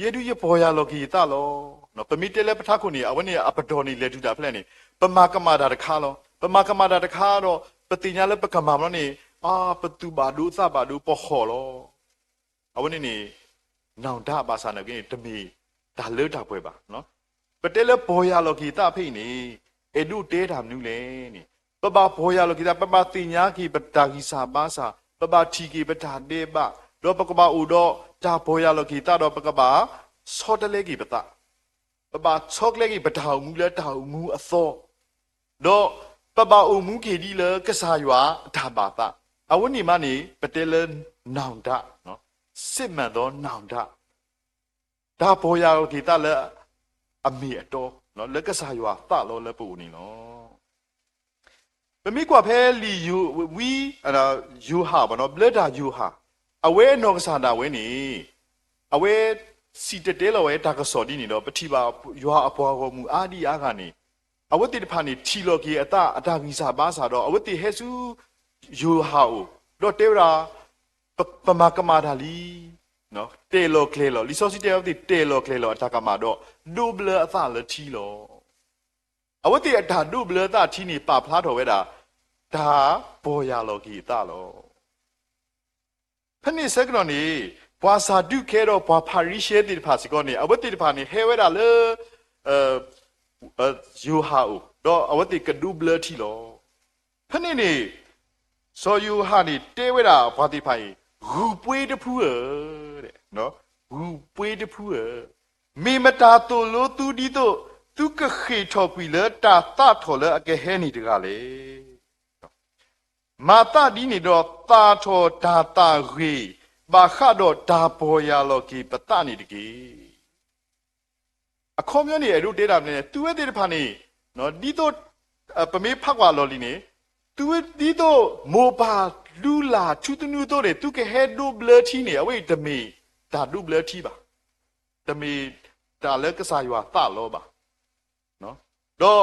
ယဲဒုးယပီၢ်ယၢ်လီၤက့ၤယသးလီၤ. ပမ့ၢ်တဲလၢပထးခိၣ်န့ၣ် အဝဲန့ၣ်အပတီၢ်န့ၣ် လဲၤတုၤတၢ်ဖဲလဲၣ်န့ၣ် ပမၤကမၣ်တၢ်တခါလီၤ. ပမၤကမၣ်တၢ်တခါဒီး ပသ့ၣ်ညါလၢပကမၤဘျီန့ၣ် အါ ပသူၣ်ဘၣ်ဒိသးဘၣ်ဒိ ပဟီၣ်လီၤ. အဝဲန့ၣ်န့ၣ် နောင်တ ဘၣ်ဆၣ်နာ်က့န့ၣ် တမ့ၢ်တၢ်လၢတၢ်ပှဲၤဘၣ်. ပတဲလၢပီၢ်ယၢ်လီၤက့ၤသးဖဲအံၤန့ၣ် အဲၣ်ဒိးတဲတၢ်မနုၤလဲၣ်န့ၣ် ပဘၣ်ပီၢ်ယၢ်လီၤက့ၤသး ပဘၣ်သ့ၣ်ညါက့ၤပတၢ်ဂံၢ်စၢ်ဘါစၢ်, ပဘၣ်ထံၣ်က့ၤပတၢ်ဒဲးဘး, ဒီးပကဘၣ်အိၣ်ဒီးတၢ်ပီၢ်ယၢ်လီၤက့ၤသးဒီး ပကဘၣ်ဆီတလဲက့ၤပသး, ပဘၣ်ဆီတလဲက့ၤပတၢ်အိၣ်မူလၢတၢ်အိၣ်မူအသီ, ဒီးပဘၣ်အိၣ်မူက့ၤဒ်လၢကစၢ်ယွၤအတၢ်ဘၣ်သး, အဝဲန့ၣ်မးန့ၣ် ပတဲလၢ နောင်တ, စစ်မှန်သောနောင်တ, တၢ်ပီၢ်ယၢ်လီၤက့ၤသးလၢအမ့ၢ်အတီ, လၢကစၢ်ယွၤသးလီလၢပအိၣ်န့ၣ်လီၤ. ပမ့ၢ်ကွၢ်ဖဲလံာ်ယိၤ, ဝံ, ယိၤဟၣ်ဘၣ်နီၤ, ဘျၢတၢ်ယိၤဟၣ်, အဝဲနီၢ်ကစၢ်ဒၣ်ဝဲန့ၣ်, အဝဲစံၣ်တဲၤတဲလီၤဝဲတၢ်ကစီၣ်ဒ်န့ၣ်ဒီး ပထံၣ်ဘၣ်ယွၤအပှၤဂီၢ်မုၢ်အါဒံအါဂၤန့ၣ်, အဝဲသ့ၣ်တဖၣ်န့ၣ် ထံၣ်လီၤက့ၤအသးအတၢ်ဂံၢ်စၢ်ဘါစၢ်ဒီး အဝဲသ့ၣ်ဟဲဆူယိၤဟၣ်အအိၣ်, ဒီးတဲဝဲဒၣ်, ပ, ပမၤကမၣ်တၢ်လံ, တဲာ်လီၤကျဲၤလီၤ, လံာ်စီဆှံတဲအဝဲသ့ၣ်တဲာ်လီၤကျဲၤလီၤအတၢ်ကမၣ်ဒီး ဒိးဘျၢအသးလၢထံလီၤ. အဝဲသ့ၣ်အတၢ်ဒိးဘျၢအသးထံန့ၣ် ပာ်ဖျါထီၣ်ဝဲဒၣ် တၢ်ပီၢ်ယၢ်လီၤက့ၤအသးလီၤ. ဖဲန့ၣ်ဆၢကတီၢ်န့ၣ်, ပှၤစၤဒူးကဲဒီးပှၤဖၤရံၤၡဲသ့ၣ်တဖၣ်စ့ၢ်ကီးန့ၣ်, အဝဲသ့ၣ်တဖၣ်န့ၣ် ဟဲဝဲဒၣ်လၢ ယိၤဟၣ်အအိၣ်, ဒီးအဝဲသ့ၣ်ကဒိးဘျၢထံလီၤ. ဖဲန့ၣ်န့ၣ်, စီၤယိၤဟၣ်န့ၣ်တဲဝဲဒၣ်ပှၤသ့ၣ်တဖၣ်အံၤ, ဂုၢ်ပှ့ၤတဖုဧၢ, ဂုၢ်ပှ့ၤတဖုဧၢ, မ့ၢ်မတၤသိၣ်လိသုဒ်သိး သုကဃ့ၢ်ထီၣ်ကွံာ်လၢတၢ်သးထီၣ်လၢအကဟဲန့ၣ်တဂၤလဲၣ်. မၤသးဒ်န့ၣ်ဒီး သးထီၣ်တၢ်သးဂ့ၤ ဘၣ်ဃးဒီးတၢ်ပီၢ်ယၢ်လီၤက့ၤပသးန့ၣ်တက့ၢ်. အခီပညီန့ၣ် အဲၣ်ဒိးတဲဒၣ်မနုၤလဲၣ်, သုဝဲသ့ၣ်တဖၣ်န့ၣ်, ဒ်သိး ပမ့ၢ်ဖးကွၢ်အလီၢ်လံၤန့ၣ်, သုဝဲဒ်သိးမိၢ်ပၢ်လုၢ်လၢ်ထူသနူအသိးန့ၣ် သုကဟဲဒိးဘျၢထံန့ၣ် အဝဲအံၤတမ့ၢ်တၢ်ဒိးဘျၢထံဘၣ်. တမ့ၢ်တၢ်လၢကစၢ်ယွၤသးလီဘၣ်. ဒီး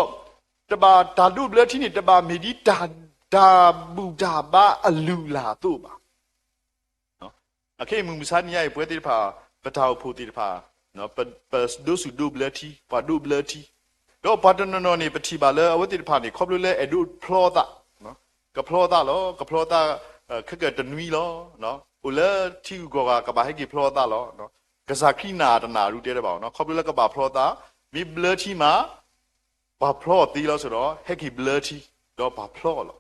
တဘၣ်တၢ်ဒိးဘျၢထံန့ၣ် တဘၣ်မ့ၢ်ဒ်တၢ်, တၢ်ဘူၣ်တၢ်ဘါအလုၢ်အလၢ်အသိးဘၣ်. အခဲအံၤမုၢ်မဆါတနံၤအံၤ ပဝဲသ့ၣ်တဖၣ် ပတၢ်အိၣ်ဖှိၣ်သ့ၣ်တဖၣ်, ပ, ပဒိးဆူၣ်ဒိးဘျၢထံ, ပှၤဒိးဘျၢထံ, ဒီးပှၤတနီၤနီၤန့ၣ် ပထံၣ်ဘၣ်လၢအဝဲသ့ၣ်တဖၣ်န့ၣ် ခီဖျိလၢအဲၣ်ဒိးဖျီသး, ကဖျီသးလီၤ, ကဖျီသး ခဲကတနွံလီၤ, အိၣ်လၢထံဂုၤကီၢ်ဂၤ ကဘၣ်ဟဲက့ၤဖျီသးလီၤ. ကစၢ်ခရံာ်နၢ်တနၢ်ဒုးတဲတဘၣ်, ခီဖျိလၢကဘၣ်ဖျီသး, မ့ၢ်ဘျၢထံမး ပှၤဖျီအီၤသ့လီၤ. ဆိုတော့ ဟဲက့ၤဘျၢထံ, ဒီးပှၤဖျီအီၤလီၤ.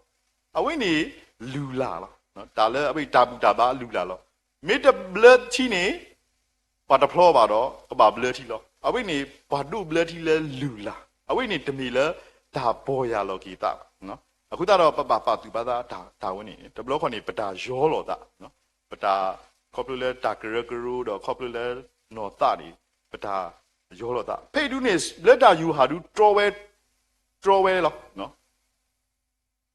အဝဲန့ၣ်လုၢ်လၢ်လီၤ. တၢ်လၢအဝဲတၢ်ဘူၣ်တၢ်ဘါအလုၢ်အလၢ်လီၤ. မ့ၢ်တဘျၢထံန့ၣ် ပှၤတဖျီဘၣ်ဒီး ကဘၣ်ဘျၢထံလီၤ. အဝဲန့ၣ်ပှၤဒိးဘျၢထံလၢလုၢ်လၢ်, အဝဲန့ၣ်တမ့ၢ်လၢတၢ်ပီၢ်ယၢ်လီၤက့ၤသးဘၣ်. အဃိသတးဒီး ပဘၣ်ပာ်သူၣ်ပာ်သးတၢ်ဝဲန့ၣ်, တဘျီခီန့ၣ် ပတၢ်ယီလီၤသး, ပတၢ်, ခီဖျိလၢတၢ်ကရၢကရိဒီး ခီဖျိလၢနီၢ်သးန့ၣ် ပတၢ်ယီလီၤသး. ဖဲအံၤဒုန့ၣ် လၢတၢ်ယိၤဟၣ်ဒု တြီဝဲ, တြီဝဲလီၤ.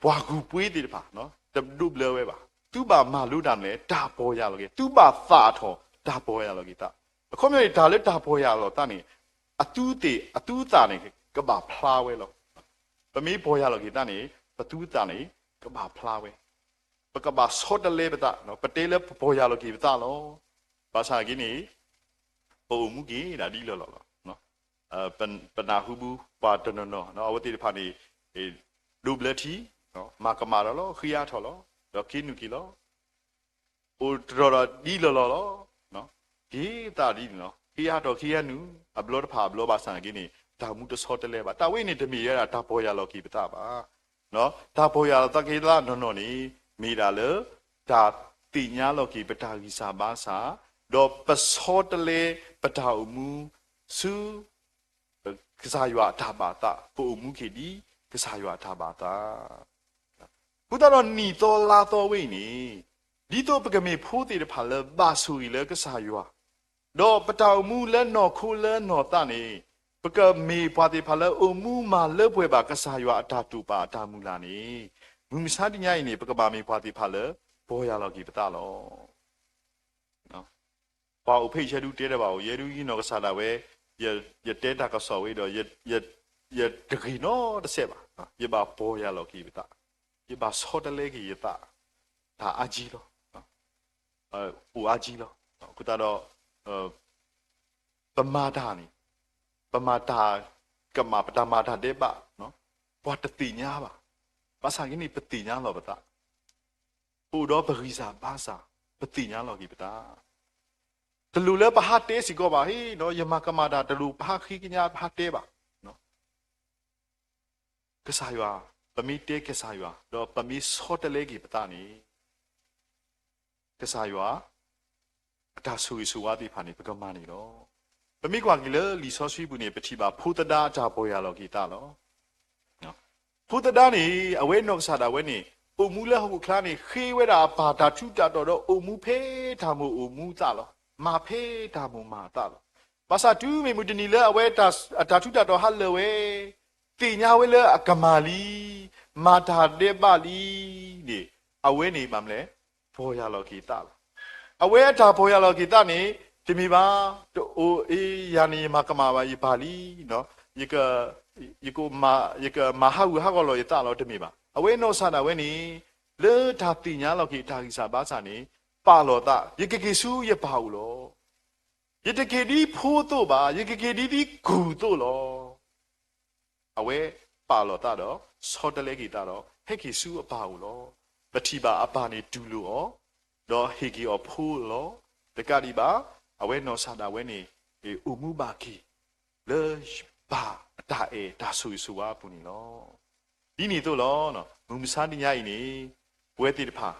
ပှၤဂုၢ်ပှ့ၤသ့ၣ်တဖၣ် တဒိးဘျၢဝဲဘၣ်. သုဘၣ်မၤလိတၢ်မနုၤလဲၣ်, တၢ်ပီၢ်ယၢ်လီၤက့ၤ, သုဘၣ်သးထီၣ်တၢ်ပီၢ်ယၢ်လီၤက့ၤသး. အခီပညီန့ၣ် တၢ်လၢတၢ်ပီၢ်ယၢ်လီၤသးန့ၣ် အသုသ့ၣ်အသုသးန့ၣ် ကဘၣ်ဖျါဝဲလီၤ. ပမ့ၢ်ပီၢ်ယၢ်လီၤက့ၤသးန့ၣ် ပသုသးန့ၣ် ကဘၣ်ဖျါဝဲ, ပကဘၣ်ဆီတလဲပသး, ပတဲလၢပပီၢ်ယၢ်လီၤက့ၤပသးလီၤ. ဘၣ်ဆၣ်က့န့ၣ် ပအိၣ်မူက့ၤဒၣ်ဒ်လီၢ်လီၢ်လီၤ. ပနၢ်ဟူဘၣ်ပှၤတနီၤနီၤ အဝဲသ့ၣ်တဖၣ်န့ၣ် ဒိးဘျၢထံ, မၤကမၣ်ဒီးလီၤ, ဃ့အါထီၣ်လီၤ, ဒီးက့ၤနုာ်က့ၤလီၤ. အိၣ်တရီဒီးဒ်လီၢ်လီၢ်လီၤ. က့ၤသးဒ်န့ၣ်လီၤ. ဃ့အါထီၣ်ဃ့အါနုာ် အဘျီတဖၣ်အဘျီဘၣ်ဆၣ်က့န့ၣ် တၢ်မူတဆီတလဲဘၣ်. တၢ်ဝဲန့ၣ်တမ့ၢ်ဝဲဒၣ်တၢ်ပီၢ်ယၢ်လီၤက့ၤပသးဘၣ်. တၢ်ပီၢ်ယၢ်လီၤသးက့ၤသးနီၢ်နီၢ်န့ၣ် မ့ၢ်ဒၣ်လၢ တၢ်သ့ၣ်ညါလီၤက့ၤပတၢ်ဂံၢ်စၢ်ဘါစၢ်, ဒီးပဆီတလဲပတၢ်အိၣ်မူ ဆူ ကစၢ်ယွၤအတၢ်ဘၣ်သး, ပအိၣ်မူက့ၤဒ်ကစၢ်ယွၤအတၢ်ဘၣ်သး. အဃိသတးဒီးနံၣ်သီလါသီဝဲအံၤန့ၣ် ဒ်သိးပကမ့ၢ်ဖိသ့ၣ်တဖၣ်လၢဘၣ်ဆိၣ်ဂ့ၤလၢကစၢ်ယွၤ, ဒီးပတၢ်အိၣ်မူလၢနီၢ်ခိလၢနီၢ်သးန့ၣ် ပကမ့ၢ်ပှၤသ့ၣ်တဖၣ်လၢအိၣ်မူမၤလၢပှဲၤဘၣ်ကစၢ်ယွၤအတၢ်တိာ်ပာ်အတၢ်မုၢ်လၢ်န့ၣ် မုၢ်မဆါတနံၤအံၤန့ၣ် ပကဘၣ်မ့ၢ်ပှၤသ့ၣ်တဖၣ်လၢ ပီၢ်ယၢ်လီၤက့ၤပသးလီၤ. ပှၤအိၣ်ဖဲအံၤဆၢဒုတဲတဘၣ်အိၣ်, ယဲဒုယနီၢ်ကစၢ်ဒၣ်ဝဲ, ယတဲတၢ်ကစီၣ်ဝဲဒီး ယတဂ့ၤနီတစဲးဘၣ်. ယဘၣ်ပီၢ်ယၢ်လီၤက့ၤပသး, ယဘၣ်ဆီတလဲက့ၤယသး, တၢ်အါကံလီၤ, အိၣ်အါကံလီၤ. အဃိသတးဒီး ပမၤတၢ်န့ၣ်, ပမၤတၢ်ကမၣ်, ပတၢ်မၤတၢ်ဒဲးဘး, ပှၤတသ့ၣ်ညါဘၣ်. ဘၣ်ဆၣ်က့န့ၣ် ပသ့ၣ်ညါလီၤပသး, ပအိၣ်ဒီးပဂံၢ်စၢ်ဘါစၢ်, ပသ့ၣ်ညါလီၤက့ၤပသး. တလိၣ်လၢပဟးတဲစ့ၢ်ကီးဘၣ်, ဟ့ၣ်, ယမၤကမၣ်တၢ်တလိၣ်ပဟးဃ့ကညးပဟးတဲဘၣ်. ကစၢ်ယွၤ, ပမ့ၢ်တဲကစၢ်ယွၤ ဒီးပမ့ၢ်ဆီတလဲက့ၤပသးန့ၣ် ကစၢ်ယွၤ အတၢ်ဆိၣ်ဂ့ၤဆိၣ်ဝါသ့ၣ်တဖၣ်န့ၣ် ပကမၤန့ၢ်လီၤ. ပမ့ၢ်ကွၢ်က့ၤလၢလံာ်စီဆှံပူၤန့ၣ် ပထံၣ်ဘၣ်ဖိသဒါအတၢ်ပီၢ်ယၢ်လီၤက့ၤသးလီၤ. ဖိသဒါန့ၣ် အဝဲနီၢ်ကစၢ်ဒၣ်ဝဲန့ၣ် အိၣ်မူလၢဟီၣ်ခိၣ်ချါန့ၣ် ဃ့ဝဲဒၣ်အပၢ်တၢ်ထူးတၢ်တီၤဒီး အိၣ်မူဖဲတၢ်မိၣ်အိၣ်မူသးလီၤ. မၤဖဲတၢ်မိၣ်မၤသးလီၤ. ဘၣ်ဆၣ်တုၤမ့ၢ်မုၢ်တနံၤလၢအဝဲအတၢ်ထူးတၢ်တီၤဟးလၢာ်ဝဲ သ့ၣ်ညါဝဲလၢအကမၣ်လံ, မၤတၢ်ဒဲးဘးလံန့ၣ် အဝဲန့ၣ်ဘၣ်မနုၤလဲၣ်, ပီၢ်ယၢ်လီၤက့ၤသးလီၤ. အဝဲအတၢ်ပီၢ်ယၢ်လီၤက့ၤသးန့ၣ် တမ့ၢ်ဘၣ်, တအိၣ်အ့ ယၤန့ၣ်ယမၤကမၣ်ဘၣ် ယပၢ်လံ, ယက, ယကမၤဟးဂူာ်ဟးဂီၤလီၤယသးလီၤ တမ့ၢ်ဘၣ်. အဝဲနီၢ်ကစၢ်ဒၣ်ဝဲန့ၣ် လၢတၢ်သ့ၣ်ညါလီၤက့ၤအတၢ်ဂံၢ်စၢ်ဘါစၢ်န့ၣ် ပာ်လီၤသး, ယကက့ၤဆူယပၢ်အအိၣ်လီၤ. ယတက့ၤဒ်ဖိအသိးဘၣ်, ယကက့ၤဒ်ဒ်ကူၢ်အသိးလီၤ. အဝဲပာ်လီၤသးဒီး ဆီတလဲက့ၤသးဒီး ဟဲက့ၤဆူအပၢ်အအိၣ်လီၤ. ပထံၣ်ဘၣ်အပၢ်န့ၣ်တူၢ်လိာ်အီၤ, ဒီးဟ့ၣ်က့ၤအီၤဖိလီၤ. တကးဒံးဘၣ် အဝဲနီၢ်ကစၢ်ဒၣ်ဝဲန့ၣ် အိၣ်မူဘၣ်က့ၤ လၢပၢ်အတၢ်အဲၣ်တၢ်ဆိၣ်ဂ့ၤဆိၣ်ဝါအပူၤန့ၣ်လီၤ. ဒ်န့ၣ်အသိးလီၤ. မုၢ်မဆါတနံၤညါအံၤန့ၣ် ပဝဲသ့ၣ်တဖၣ်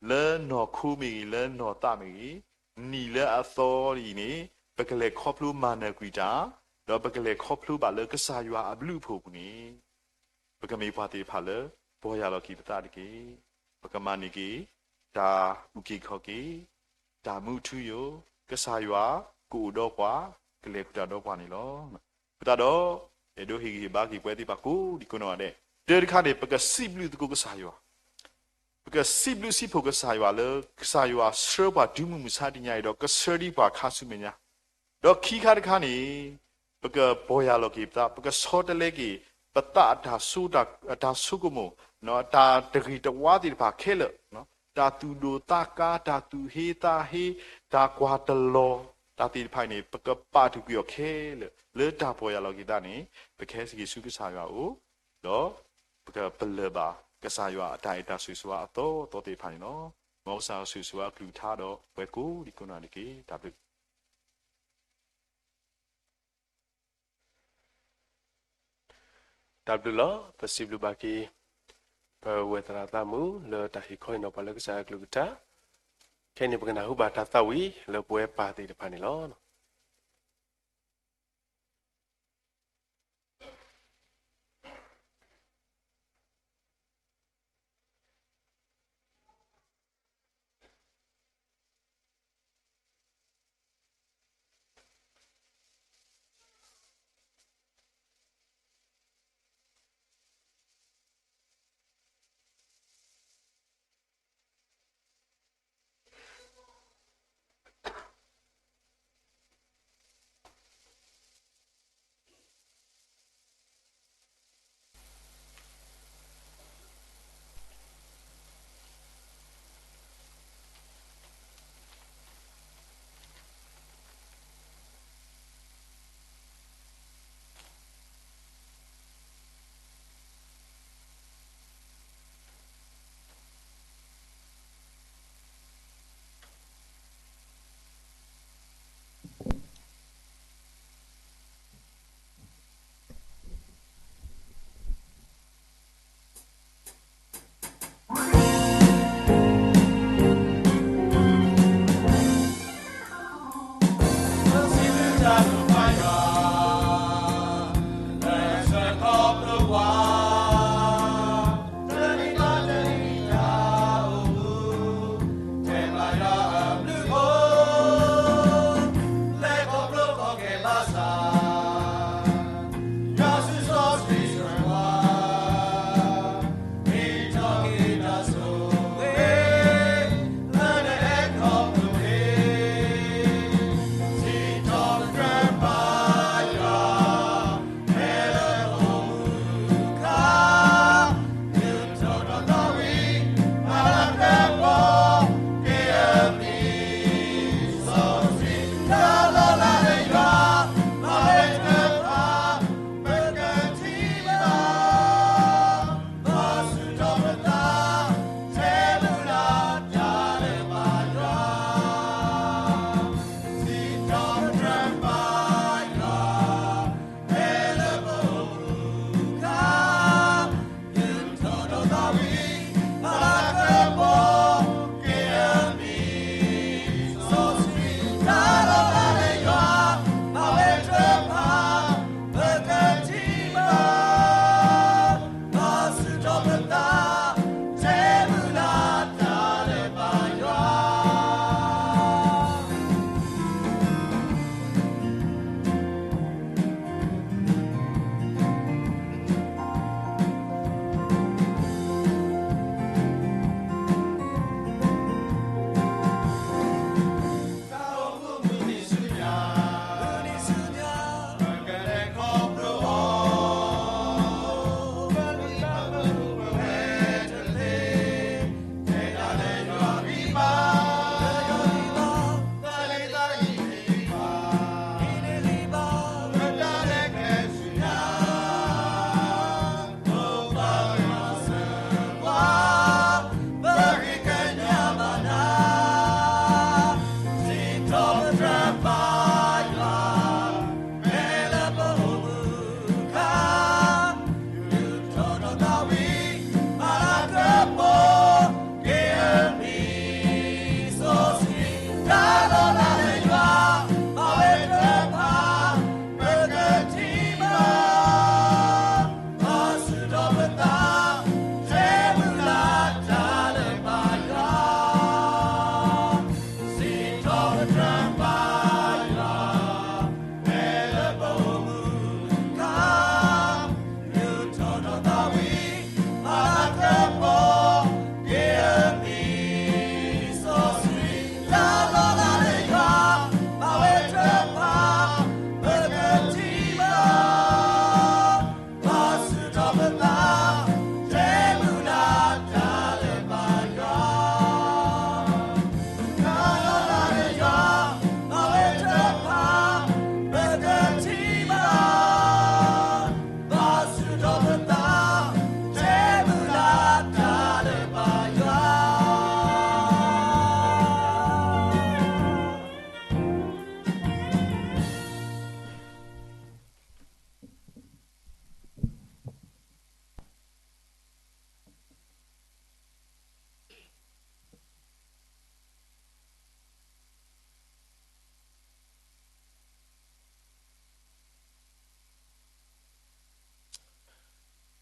လၢနီၢ်ခိမ့ၢ်ဂ့ၤ လၢနီၢ်သးမ့ၢ်ဂ့ၤ, နံၣ်လၢအသီအံၤန့ၣ် ပကလဲၤခီဖျိမၤနၢၤကွံာ်တၢ်, ဒီးပကလဲၤခီဖျိဘၣ်လၢကစၢ်ယွၤအဘျုးအဖှိၣ်အပူၤန့ၣ် ပကမ့ၢ်ပှၤသ့ၣ်တဖၣ်လၢ ပီၢ်ယၢ်လီၤက့ၤပသးတက့ၢ်. ပကမၤန့ၢ်က့ၤ တၢ်အုၣ်က့ၤခီၣ်က့ၤ, တၢ်မူထူယိာ်, ကစၢ်ယွၤကအိၣ်ဒီးပှၤ, ကလဲၤဃုာ်တၢ်ဒီးပှၤန့ၣ်လီၤ. အဃိသတးဒီး အဲၣ်ဒိးဟ့ၣ်ဂံၢ်ဟ့ၣ်ဘါက့ၤပဝဲသ့ၣ်တဖၣ်ကိးဒံကိးနီၢ်ဂၤဒဲး, တၢတခါန့ၣ် ပကစံးဘျုးသကိးကစၢ်ယွၤ ပကစံးဘျုးစံးဖှိၣ်ကစၢ်ယွၤလၢ ကစၢ်ယွၤဆှၢပှၤတုၤမုၢ်မဆါတနံၤအံၤဒီး ကဆှၢဒံးပှၤခါဆူမဲာ်ညါ, ဒီးခံခါတခါန့ၣ် ပကပီၢ်ယၢ်လီၤက့ၤပသး, ပကဆီတလဲက့ၤ ပသးအတၢ်ဆိ အတၢ်ဆိကမိၣ်, တၢ်တဂ့ၤတဝါသ့ၣ်တဖၣ်ခဲလၢာ်, တၢ်သူၣ်ဒိၣ်သးကါ, တၢ်သူၣ်ဟ့သးဟ့, တၢ်ကွၢ်တလီၤ, တၢ်သ့ၣ်တဖၣ်အံၤန့ၣ် ပကပာ်တ့ၢ်ကွံာ်အီၤခဲလၢာ်, လၢတၢ်ပီၢ်ယၢ်လီၤက့ၤသးန့ၣ် ပကဟဲက့ၤဆူကစၢ်ယွၤအအိၣ်, ဒီးပကပလၢၢ်ဘၣ်ကစၢ်ယွၤအတၢ်အဲၣ်တၢ်ဆိၣ်ဂ့ၤဆိၣ်ဝါအသီသီသ့ၣ်တဖၣ်န့ၣ်လီၤ. မ်ကစၢ်ယွၤဆိၣ်ဂ့ၤဆိၣ်ဝါအကလုၢ်ကထါဒီးပဝဲကိးဒံကိးနီၢ်ဂၤဒဲးတက့ၢ်. တၢ်ဘျုး တၢ်ဘျုးလီၤ. ပစံးဘျုးဘၣ်က့ၤ ပဝဲသရၣ်သးမုာ်လၢတၢ်ဟ့ၣ်ခီဟ့ၣ်နီၤပှၤလၢကစၢ်ယွၤအကလုၢ်ကထါ, ခဲအံၤန့ၣ် ပကနၢ်ဟူဘၣ်တၢ်သးဝံၣ်လၢပဝဲပၢ်သ့ၣ်တဖၣ်န့ၣ်လီၤ.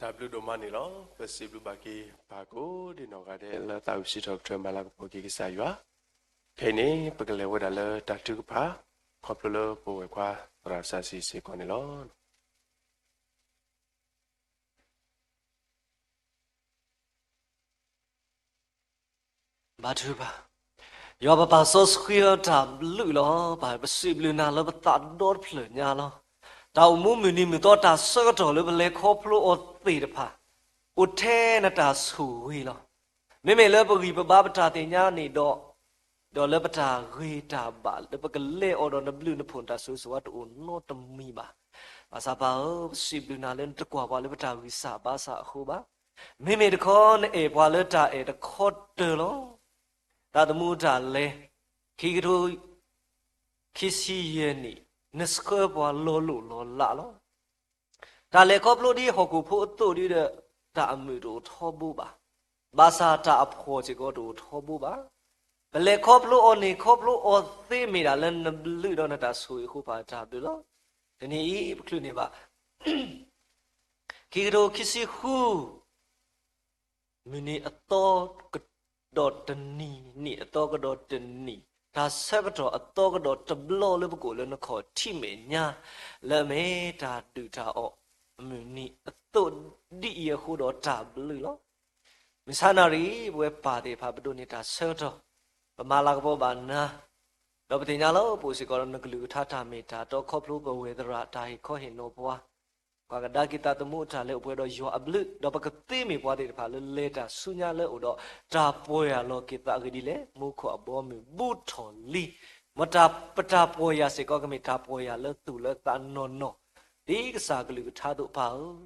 တၢ်ဘျုးဒိၣ်မးန့ၣ်လီၤ. ပစံးဘျုးဘၣ်က့ၤပၢ်ကိးဒံနီၢ်ဂၤဒဲး လၢသးဝံၣ်စံးထီၣ်ပတြၢၤမၤလၤကပီၤက့ၤကစၢ်ယွၤ. ခဲအံၤန့ၣ် ပကလဲၤဝဲဒၣ်လၢတၢ်ထုကဖၣ် ခီဖျိလၢပဝဲၢ်ခွါသရၣ်စီဆှံစ့ၢ်ကီးန့ၣ်လီၤ. ဘါထုကဖၣ်. ယွၤပပၢ်စီဆှံဧၢ, တၢ်ဘျုးလီၤ. ပၢ်ပစံးဘျုးနၤလၢပသးဒီတဖျၢၣ်ညါလီၤ. တၢ်အိၣ်မူမုၢ်နံၤမုၢ်သီ တၢ်ဆၢကတီၢ်လၢပလဲၤခီဖျိအီၤသ့ၣ်တဖၣ် အိၣ်ထဲနတၢ်ဆိၣ်ဂ့ၤလီၤ. မ့မ့ၢ်လၢပဂံၢ်ပဘါပတၢ်သ့ၣ်ညါန့ၣ်ဒီး ဒီးလၢပတၢ်ဂ့ၤတၢ်ဘၣ် လၢပကလဲၤအီၤဒီးနဘျုးနဖှိၣ်နတၢ်ဆိၣ်ဂ့ၤဆိၣ်ဝါတအိၣ်နီတမံၤဘၣ်. ဘၣ်ဆၣ်ပၢ်ဧၢ, ပစံးဘျုးနၤလၢနတကွၢ်ပှၤလၢပတၢ်ဂံၢ်စၢ်ဘါစၢ်အဃိဘၣ်. မ့မ့ၢ်တခီ နအဲၣ်ပှၤလၢတၢ်အဲၣ်တခီတၢၤလီၤ. သးသမူတၢ်လဲၤ ခံကထိခံဆံယဲၢ်နံၣ် နဆှၢပှၤလီၤလိၢ်လီၤလးလီၤ. တၢ်လဲၤခီဖျိဒ်ဟီၣ်ခိၣ်ဖိအသိးဒ်ဒီး တၢ်အမုာ်တအိၣ်ထီဘိဘၣ်. ဘၣ်ဆၣ်တၢ်အဖှီၣ်စ့ၢ်ကီးတအိၣ်ထီဘိဘၣ်. ပလဲၤခီဖျိအီၤန့ၣ် ခီဖျိအီၤသ့မ့ၢ်ဒၣ်လၢနဘျုးဒီးနတၢ်ဆိၣ်ဂ့ၤအဃိ ပၢ်တၢ်ဘျုးလီၤ. တနံၤအံၤ ပချုးန့ၢ်ဘၣ် ခံကထိခံဆံဃု မုၢ်နံၤအသီက ဒီးတနံၤ နံၣ်အသီကဒီးတနံၣ် တၢ်ဆၢကတီၢ်အသီကဒီးတဘျီလၢပကအိၣ်လၢနခီၣ်ထံးမဲာ်ညါ လၢအမ့ၢ်တၢ်ဒုၣ်တၢ်အီၣ် မုၢ်နံၤအသိးဒ်အံၤအဃိဒီးတၢ်ဘျုးလီၤ. မုၢ်ဆါနၣ်ရံၣ် ပဝဲပၢ်သ့ၣ်တဖၣ်ပဒိးန့ၢ်တၢ်ဆၢကတီၢ် ပမၤလၤကပီၤဘၣ်နၤ ဒီးပသ့ၣ်ညါလီၤ ပအိၣ်စ့ၢ်ကီးဒီးနကလုၢ်ကထါတၢ်မ့ၢ်တၢ်တီ ခီဖျိပဝဲၢ်သရၣ်တၢ်ဟ့ၣ်ခီဟ့ၣ်နီၤပှၤ ပှၤကဒါက့ၤသးသမူအတၢ်လဲၤအိၣ်ပှဲၤဒီးယွၤအဘျုး ဒီးပကသ့မ့ၢ်ပှၤသ့ၣ်တဖၣ်လၢလဲၤတၢ်ဆူညါလၢအိၣ်ဒီး တၢ်ပီၢ်ယၢ်လီၤက့ၤသးအဂ့ၢ်ဒ်လဲၣ်, မူခိၣ်အဘီအမုၢ်ဘူးထီၣ်လံ, မ်တၢ်ပတၢ်ပီၢ်ယၢ်စ့ၢ်ကီးကမ့ၢ်တၢ်ပီၢ်ယၢ်လၢသူၣ်လၢသးနီၢ်နီၢ်, ဒ်ကစၢ်ကလုၢ်ကထါအသိးပၢ်ဧၢ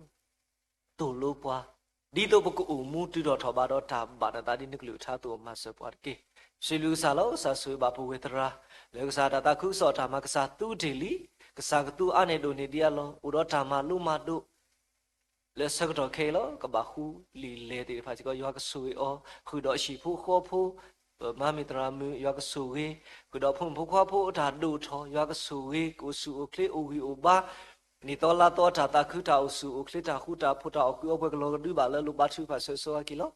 သိၣ်လိပှၤ, ဒ်သိးပကအိၣ်မူတုၤထီၣ်ထီၣ်ဘးဒီးတၢ်ဘၣ်နသးဒ်နကလုၢ်ကထါအသိးမၤစၢၤပှၤတက့ၢ်. စံးဘျုးကစၢ်လီၤ, ကစၢ်ဆိၣ်ဂ့ၤဘၣ်ပဝဲသရၣ်, လၢကစၢ်တၢ်သးခုကစီၣ်အတၢ်မၤ ကစၢ်သူတ့ၢ်လံ, ကစၢ်ကသူအါန့ၢ်ဒိၣ်န့ၢ်ဒံးအလီၢ်, အိၣ်ဒီးတၢ်မၤလိမၤဒိး လၢဆၢကတီၢ်ခဲအံၤလီၤ. ကဘၣ်ဃူလံာ်လဲၤသ့ၣ်တဖၣ်စ့ၢ်ကီး ယွၤကဆိၣ်ဂ့ၤအီၤ, ဃုာ်ဒီးဟံၣ်ဖိဃီဖိ, ပမၤမုၢ်သရၣ်မုၣ် ယွၤကဆိၣ်ဂ့ၤ, ဃုာ်ဒီးဖိမုၣ်ဖိခွါဖိအတၢ်ဒိၣ်ထီၣ် ယွၤကဆိၣ်ဂ့ၤ, ကအိၣ်ဆူၣ်အိၣ်ချ့အိၣ်ဂံၢ်အိၣ်ဘါ နံၣ်သီလါသီတၢ်သးခုတၢ်အိၣ်ဆူၣ်အိၣ်ချ့ တၢ်ဃူတၢ်ဖိးတၢ်အီၣ်ကုးအီပှဲၤကလီၤကဒုဘၣ်လၢလိၤ ဘါထုကဖၣ်ဆိၣ်ဂ့ၤဆိၣ်ဝါက့ၤ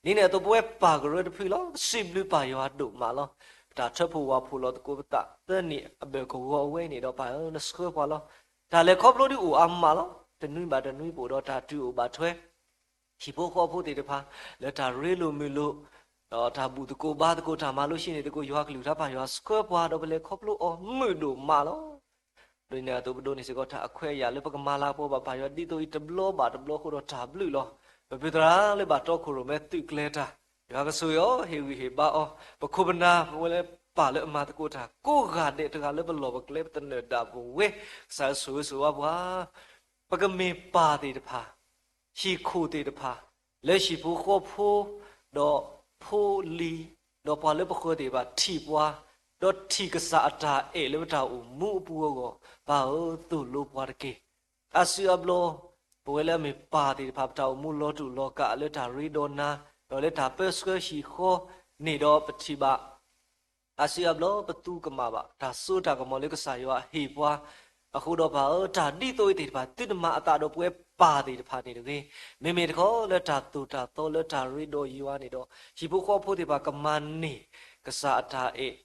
လီၤ. ဒ်န့ၣ်အသိးပဝဲပၢ်ကရၢတဖုလီၤ. ပစံးဘျုးပၢ်ယွၤဒိၣ်မးလီၤ. ပတၢ်ထၢဖှိၣ်ဝၣ်ဖှိၣ်လီၤသကိးပသး သၢနံၣ်အဘၢၣ်ကဝီၤအဝဲန့ၣ်ဒီးပၢ်ဧၢ နဆှၢပှၤလီၤ. တၢ်လဲၤခီဖျိဒ်အိၣ်အါမးလီၤ. တနွံဘၣ်တနွံပအိၣ်ဒီးတၢ်တုၤအိၣ်ဘၣ်ထွဲ ဟံၣ်ဖိဃီဖိသ့ၣ်တဖၣ် လၢတၢ်ရ့လိာ်မုာ်လိာ် ဒီးတၢ်ဘူၣ်သကိးဘါသကိး တၢ်မၤလိဟံးန့ၢ်သကိး ယွၤကလုၢ်ကထါပၢ်ယွၤဆှၢပှၤ ဒီးပလဲၤခီဖျိအီၤမုာ်ဒိၣ်မးလီၤ. ဒ်န့ၣ်အသိးပဒိးန့ၢ်စ့ၢ်ကီးတၢ်အခွဲးအယာ်လၢပကမၤလၤကပီၤဘၣ်ပၢ်ယွၤ ဒ်သိးအံၤတဘျီဘၣ်တဘျီအဃိဒီးတၢ်ဘျုးလီၤ. ပပုၢ်သရၣ်လၢဘၣ်တီခိၣ်ရိၣ်မဲသုးကျဲၤတၢ် ယွၤကဆိၣ်ဂ့ၤအီၤ ဟ့ၣ်ဂံၢ်ဟ့ၣ်ဘါအီၤ ပခိၣ်ပနၢ် ပဝဲလၢပၢ်လၢအမၤသကိးတၢ် ကိးဂၤဒဲးတဂၤလၢပလီၢ်ပကျဲ ပသနၢၣ်ဒၣ်ပဝဲ ကစၢ်ဆိၣ်ဂ့ၤဆိၣ်ဝါပှၤ ပကမ့ၢ်ပၢ်သ့ၣ်တဖၣ် ဟံၣ်ခိၣ်သ့ၣ်တဖၣ် လၢဟံၣ်ဖိဃီဖိ ဒီးဖိလံၤ ဒီးပှၤလၢပဃၢၤသ့ၣ်တဖၣ်ထံၣ်ပှၤ ဒီးထံၣ်ကစၢ်အတၢ်အဲၣ်လၢပတၢ်အိၣ်မူအပူၤအဂီၢ် ပၢ်ဧၢ သိၣ်လိပှၤတက့ၢ်. အါစုအါဘျီ ပဝဲလၢအမ့ၢ်ပၢ်သ့ၣ်တဖၣ် ပတၢ်အိၣ်မူလီၤတူာ်လီၤကာ်လၢတၢ်ရ့ဒီးနၤ ဒီးလၢတၢ်ပၢဆှၢဟံၣ်ဃီန့ၣ်ဒီးပထံၣ်ဘၣ် အါစုအါဘျီပသူကမၣ်ဘၣ် တၢ်စိတၢ်ကမီၤလၢကစၢ်ယွၤဟ့ၣ်ပှၤ အဃိဒီးပၢ်ဧၢ တၢ်ဒ်သိးအံၤသ့ၣ်တဖၣ် သုတမၤအသးဒီးပဝဲပၢ်သ့ၣ်တဖၣ်န့ၣ်တဂ့ၤ. မ့မ့ၢ်တခီလၢတၢ်သိၣ်တၢ်သီလၢတၢ်ရ့ဒီးယွၤန့ၣ်ဒီး ဟံၣ်ဖိဃီဖိသ့ၣ်တဖၣ်ကမၤန့ၢ် ကစၢ်အတၢ်အဲၣ်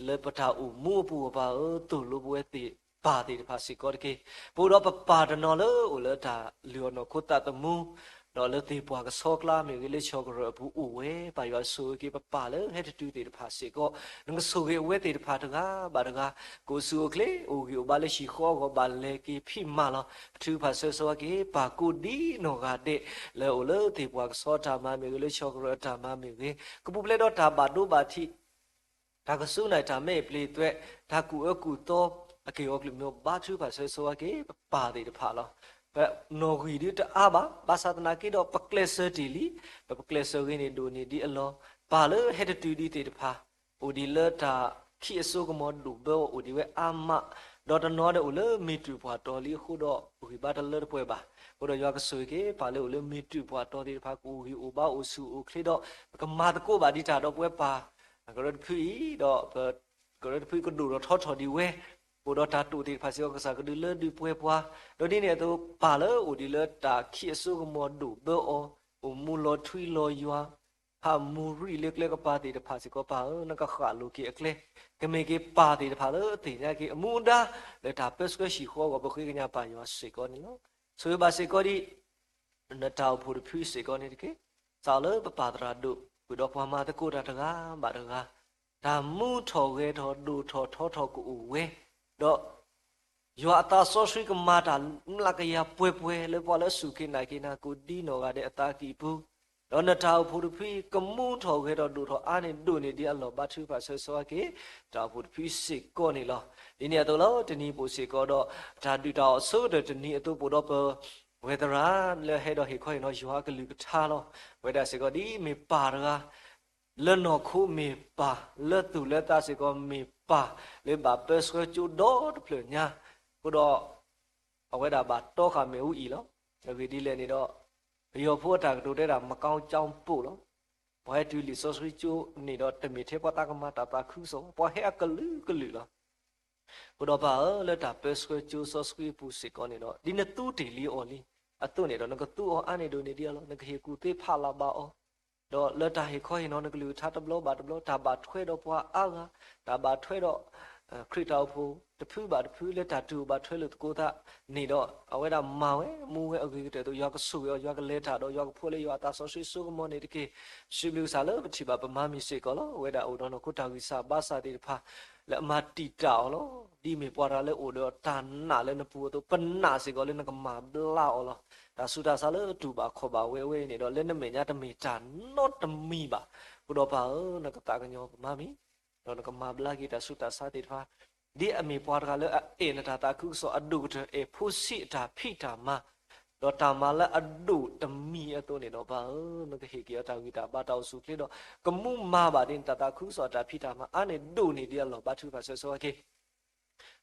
လၢပတၢ်အိၣ်မူအပူၤအပၢ်ဧၢ သိၣ်လိပဝဲသ့ၣ်ပၢ်သ့ၣ်တဖၣ်စ့ၢ်ကီးတက့ၢ်. ပအိၣ်ဒီးပပၢ်တနီၤလၢအိၣ်လၢတၢ်လုၢ်အီၣ်နီၢ်ခိသးသမူ ဒီးလၢသ့ၣ်ပှၢ်ကဆီကျါမ့ၢ်ဂ့ၤ လၢဆီၣ်ကရၢၢ်အပူၤအိၣ်ဝဲ ပၢ်ယွၤဆိၣ်ဂ့ၤက့ၤပပၢ်လၢဟဲတတုၤသ့ၣ်တဖၣ်စ့ၢ်ကီး နကဆိၣ်ဂ့ၤအဝဲသ့ၣ်တဖၣ်တဂၤဘၣ်တဂၤ ကအိၣ်ဆူၣ်အိၣ်ချ့ အိၣ်ဂံၢ်အိၣ်ဘါလၢဟံၣ်ဃီအဂီၢ် ဘၣ်လဲၤက့ၤဖံးမၤလီၤ. ပထုကဖၣ်ဆၢဂ့ၤဆိၣ်ဝါက့ၤ ပၢ်ကိးဒံနီၢ်ဂၤဒဲး လၢအိၣ်လၢသ့ၣ်ပှၢ်ကဆီတၢ်မၤမ့ၢ်ဂ့ၤ လၢဆီၣ်ကရၢၢ်အတၢ်မၤမ့ၢ်ဂ့ၤ ကပူၤဖျဲးဒီးတၢ်ဘၣ်ဒိဘၣ်ထံး တၢ်ကစူၢ်နာ်တၢ်မဲာ်ပျ့ၤသွဲး တၢ်ကူၣ်အၢကူၣ်သီ အက့ၢ်အဂီၤကလုာ်မ့ၢ် ဘါထုကဖၣ်ဆၢဂ့ၤဆိၣ်ဝါက့ၤ ပပၢ်သ့ၣ်တဖၣ်လီၤ. ပနီၣ်ဂံၢ်ဒုတအါဘၣ် ဘၣ်ဆၣ်သနာ်က့ဒီး ပကျဲးစၢးတ့ၢ်လံ, ပပကျဲးစၢးဂ့ၤန့ၣ်ဒိၣ်န့ၢ်ဒံးအလီၢ်, ပၢ်လၢဟဲတတုၤဒံးသ့ၣ်တဖၣ် အိၣ်ဒံးလၢတၢ်ခံးအစိကမီၤဒိၣ်ဘၢအီၤ အိၣ်ဒံးဝဲအါမး, ဒီးတနီၤဒီးအိၣ်လၢမ့ၢ်တုာ်ပှၢ်တီၤလံအဃိဒီး ဂံၢ်ဘါတလၢတပှဲၤဘၣ်. အဃိဒီးယွၤကဆိၣ်ဂ့ၤက့ၤ ပၢ်လၢအိၣ်လၢမ့ၢ်တုာ်ပှၢ်တီၤသ့ၣ်တဖၣ် ကအိၣ်ဂံၢ်အိၣ်ဘါအိၣ်ဆူၣ်အိၣ်ချ့ဒီး ပကမၤသကိးဘၣ်ဒံးတၢ်ဒီးပဝဲပၢ် ကရၢတဖုအံၤ ဒီးပကရၢတဖုကဒိၣ်ထီၣ်ထီထီၣ်ဒံးဝဲ အိၣ်ဒီးတၢ်တိာ်သ့ၣ်တဖၣ်စ့ၢ်ကီး ကစၢ်ကဒုးလၢဒုးပှဲၤပှၤ, ဒီးဒ်န့ၣ်အသိး ပၢ်လၢအိၣ်ဒံးလၢတၢ်ခံးအစိကမီၤဒိၣ်ဘၢအီၤ, အိၣ်မူလီၤထွံလီၤယွၤ, ဖးမူရံၣ်လၢကျဲကပၤသ့ၣ်တဖၣ်စ့ၢ်ကီး ပၢ်ဧၢ, နကဃၣ်လိာ်က့ၤအကျဲ, ကမ့ၢ်က့ၤပၢ်သ့ၣ်တဖၣ်လၢသ့ၣ်ညါက့ၤအမူအဒါ လၢတၢ်ပၢဆှၢဟံၣ်ဃီအဂီၢ် ပဃ့ကညးပၢ်ယွၤစ့ၢ်ကီးန့ၣ်လီၤ. ဆိၣ်ဂ့ၤဘၣ်စ့ၢ်ကီးဒ် နတၢ်အိၣ်ဖှိၣ်တဖုစ့ၢ်ကီးန့ၣ်တက့ၢ်. စးလၢပပၢ်သရၣ်ဒိၣ် ဃုာ်ဒီးပှၤမၤသကိးတၢ်တဂၤဘၣ်တဂၤ, တၢ်မူထီၣ်ဂဲၤထီၣ်ဒိၣ်ထီၣ်ထီထီၣ်ကအိၣ်ဝဲ, ဒီး ယွၤအသးစီဆှံကမၤတၢ်မျးကယၤပှဲၤပှဲၤ လၢပှၤလၢအစူၢ်က့ၤနာ်က့ၤနၤကိးဒ်နီၢ်ဂၤဒဲးအသးကံၢ်ပူၤ, ဒီးနတၢ်အိၣ်ဖှိၣ်တဖုအံၤ ကမူထီၣ်ဂဲၤထီၣ်ဒိၣ်ထီၣ်အါန့ၢ်ဒိၣ်န့ၢ်ဒံးအလီၢ် ဘါထုကဖၣ်ဆၢဂ့ၤဆၢဝါက့ၤ တၢ်အိၣ်ဖှိၣ်တဖုစ့ၢ်ကီးန့ၣ်လီၤ. ဒ်န့ၣ်အသိးလီၤ. တနံၤအပူၤစ့ၢ်ကီးဒီး တၢ်ဒုၣ်တၢ်အီၣ်အဆိကတၢၢ်တနံၤအသိး ပအိၣ်ဒီးပဝဲသရၣ်လၢဟဲဒီးဟ့ၣ်ခီဟ့ၣ်နီၤယွၤအကလုၢ်ကထါလီၤ. ပဝဲဒၣ်စ့ၢ်ကီးဒ်မ့ၢ်ပၢ်တဂၤ လၢနီၢ်ခိမ့ၢ်ပၢ်, လၢသူၣ်လၢသးစ့ၢ်ကီးမ့ၢ်ပၢ်, လၢဘၣ်ပၢဆှၢကၠိဒီတဖျၢၣ်ညါ, အဃိဒီး အဝဲဒၣ်ဘၣ်တီဃာ်မ့ၣ်အူအံၤလီၤ. အဂ့ၢ်ဒ်လဲၣ်န့ၣ်ဒီး ပယီၤဖိအတၢ်ကတိၤတဲဒၣ် မကောင်းကျောင်းပိတ်လီၤ. ပှၤဟဲတုၤလံာ်စီဆှံကၠိန့ၣ်ဒီး တမ့ၢ်ထဲပှၤသးကမၤတၢ်သးခုကစီၣ်, ပှၤဟဲအကလုာ်ကလုာ်လီၤ. အဃိဒီးပၢ်ဧၢ, လၢတၢ်ပၢဆှၢကၠိစီဆှံအပူၤစ့ၢ်ကီးန့ၣ်ဒီး ဒ်နသူတ့ၢ်လံအီၤလံအသိးန့ၣ်ဒီး နကသူအီၤအါန့ၢ်ဒိၣ်န့ၢ်ဒံးအလီၢ်, နကဟ့ၣ်ကူၣ်သ့ဖးလၢ်ဘၣ်အီၤ, ဒီးလၢတၢ်ဟ့ၣ်ခီဟ့ၣ်နီၤနကလုၢ်ကထါတဘျီဘၣ်တဘျီ, တၢ်ဘၣ်ထွဲဒီးပှၤအါဂၤ, တၢ်ဘၣ်ထွဲဒီး ခရံာ်တၢ်အိၣ်ဖှိၣ်တဖုဘၣ်တဖု လၢတၢ်တူၢ်ဘၣ်ထွဲလိာ်သကိးသးန့ၣ်ဒီး အဝဲဒၣ်မၤဝဲမူဝဲအဂ့ၤကတၢၢ်အသိး ယွၤကဆိၣ်ဂ့ၤအီၤ, ယွၤကလဲၤတၢ်ဒီး ယွၤကဖိးလၢယွၤအသးစီဆှံစိကမီၤန့ၣ်တက့ၢ်. စံးဘျုးကစၢ်လၢပထံၣ်ဘၣ်ပမၤမံၤစ့ၢ်ကီးလီၤ. အဝဲဒၣ်အိၣ်ဒီးနီၢ်ခိတၢ်ဂံၢ်စၢ်ဘါစၢ်သ့ၣ်တဖၣ် လၢအမၤတံာ်တာ်အီၤလီၤ. ဒ်မ့ၢ်ပှၤတဂၤလၢအိၣ်ဒီးတၢ်နာ်လၢနပူၤအသိး ပနာ်စ့ၢ်ကီးလၢနကမၤဘျါအီၤလီၤ. တၢ်ဆူးတၢ်ဆါလၢတူၢ်ဘၣ်ခီၣ်ဘၣ်ဝဲဝဲအံၤန့ၣ်ဒီး လၢနမဲာ်ညါတမ့ၢ်တၢ်နီတမံၤဘၣ်. အဃိဒီးပၢ်ဧၢ, နကသးကညီၤပမၤမံၤ ဒီးနကမၤဘျါက့ၤတၢ်ဆူးတၢ်ဆါသ့ၣ်တဖၣ်, ဒ်အမ့ၢ်ပှၤတဂၤလၢအအဲၣ်နတၢ်သးခုကစီၣ်အဒိၣ်ကတၢၢ် အဲၣ်ဖိဆံးအတၢ်ဖံးတၢ်မၤ, ဒီးတၢ်မၤလၢအဒိၣ်တမံၤအသိးန့ၣ်ဒီး ပၢ်ဧၢ, နကဟ့ၣ်က့ၤအီၤတၢ်ဂံၢ်တၢ်ဘါတၢ်အိၣ်ဆူၣ်အိၣ်ချ့ဒီး ကမူမၤဘၣ်ဒ်နတၢ်သးခုကစီၣ်အတၢ်ဖံးတၢ်မၤ အါန့ၢ်ဒိၣ်န့ၢ်ဒံးအလီၢ် ဘါထုကဖၣ်ဆၢဂ့ၤဆၢဝါက့ၤ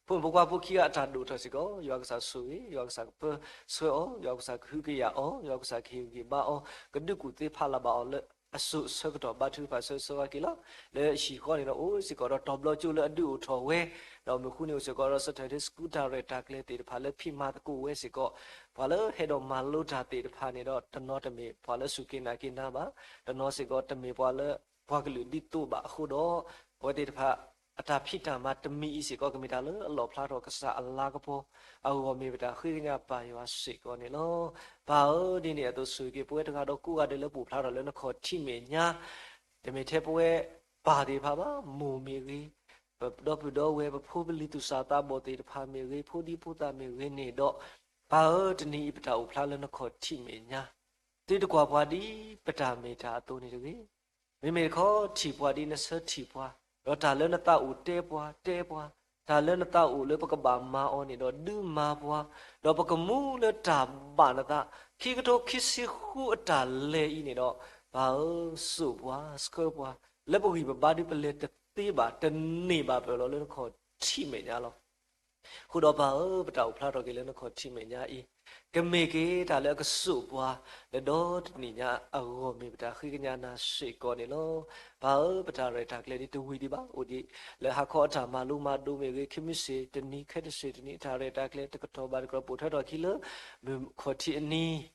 ဖိမုၣ်ဖိခွါဖိခံဂၤအတၢ်ဒိၣ်ထီၣ်စ့ၢ်ကီး, ယွၤကစၢ်ဆိၣ်ဂ့ၤ, ယွၤကစၢ်ကပၢဆှၢအီၤ, ယွၤကစၢ်ကဟုကယာ်အီၤ, ယွၤကစၢ်ကဟ့ၣ်ဂံၢ်ဘါအီၤ, ကဒုးကူၣ်သ့ဖးလၢ်ဘၣ်အီၤလၢအစိၤအဆၢကတီၢ် ဘါထုကဖၣ်ဆၢဂ့ၤဆၢဝါက့ၤလီၤ. လၢဟံၣ်ဃီန့ၣ်ဒီး အိၣ်စ့ၢ်ကီးဒီးတီၤဘျီကၠိလၢအဒုးအိၣ်ထီၣ်ဝဲ, ဒီးမုၢ်ဃုန့ၣ်အိၣ်စ့ၢ်ကီးဒီး Sunday School တၢ်ရဲၣ်တၢ်ကျဲၤသ့ၣ်တဖၣ်လၢဖံးမၤသကိးဝဲစ့ၢ်ကီး, ပှၤလၢဟဲဒီးမၤလိတၢ်သ့ၣ်တဖၣ်န့ၣ်ဒီး တနီၤတမ့ၢ်ပှၤလၢစူၢ်က့ၤနာ်က့ၤနၤဘၣ်, တနီၤစ့ၢ်ကီးတမ့ၢ်ပှၤလၢ ပှၤကလုာ်ဒ်သိးဘၣ်အဃိဒီး, အဝဲသ့ၣ်တဖၣ် အတၢ်ဖံးတၢ်မၤတမံၤအံၤစ့ၢ်ကီး ကမ့ၢ်တၢ်လၢအလီၣ်ဖျါထီၣ်ကစၢ်အလၤကပီၤအဂီၢ် မ့ၢ်ပတၢ်ဃ့ကညးပၢ်ယွၤစ့ၢ်ကီးန့ၣ်လီၤ. ပၢ်ဧၢ, ဒ်န့ၣ်အသိးဆိၣ်ဂ့ၤက့ၤပဝဲတဂၤဒီးကိးဂၤဒဲးလၢပအိၣ်ဖျါထီၣ်လၢနခီၣ်ထံးမဲာ်ညါ, တမ့ၢ်ထဲပဝဲပၢ်သ့ၣ်တဖၣ်ဘၣ်, မိၢ်မ့ၢ်ဂ့ၤ, ပဒီပုၢ်ဒီဝဲၢ် ပဖိပလံၤသူၣ်စၢ်သးဘီၣ်သ့ၣ်တဖၣ်မ့ၢ်ဂ့ၤ, ဖိဒံဖိသၣ်မ့ၢ်ဂ့ၤန့ၣ်ဒီး, ပၢ်ဧၢ, တနံၤအံၤပတၢ်အိၣ်ဖျါလၢနခီၣ်ထံးမဲာ်ညါ, သုတကွၢ်ပှၤဒ်ပတၢ်မ့ၢ်တၢ်အသိးန့ၣ်တဂ့ၤ. မ့မ့ၢ်တခီ ထံၣ်ပှၤဒ်နဆၢထံၣ်ပှၤ, ဒီးတၢ်လၢနသးအိၣ်တဲပှၤ, တဲပှၤ, တၢ်လၢနသးအိၣ်လၢပကဘၣ်မၤအီၤန့ၣ်ဒီး ဒုးမၤပှၤ, ဒီးပကမူလၢတၢ်ဘၣ်နသး, ခံကထိခံဆံဃုအတၢ်လဲၤအံၤန့ၣ်ဒီး, ပၢ်ဧၢ, စိာ်ပှၤ, ဆှၢပှၤ, လၢပဂံၢ်ပဘါဒုးပလဲၤတသ့ဘၣ်, တန့ၢ်ဘၣ်ပၢၢ်လီၤ လၢနခီၣ်ထံးမဲာ်ညါလီၤ. အဃိဒီးပၢ်ဧၢ, ပတၢ်အိၣ်ဖျါထီၣ်က့ၤလၢနခီၣ်ထံးမဲာ်ညါအံၤ, ကမ့ၢ်က့ၤတၢ်လၢအကစိာ်ပှၤ လၢဒီတနံၣ်ညါအဂီၢ် မ့ၢ်ပတၢ်ဃ့ကညးနၤစ့ၢ်ကီးန့ၣ်လီၤ. ပၢ်ဧၢ, ပတၢ်ရဲၣ်တၢ်ကျဲၤဒ်တဝံၤဒံးဘၣ်, အိၣ်ဒံးလၢဟါခီအတၢ်မၤလိမၤဒိးမ့ၢ်ဂ့ၤ, ခံမုၢ်ဆ့ၣ်တနံၤ ခဲတစ့ၣ်တနံၤ အတၢ်ရဲၣ်တၢ်ကျဲၤ တကတီၢ်ဘၣ်တကတီၢ် ပိာ်ထွဲထီၣ်ခံလၢ မုၢ်ခီၣ်ထံးအနံၤ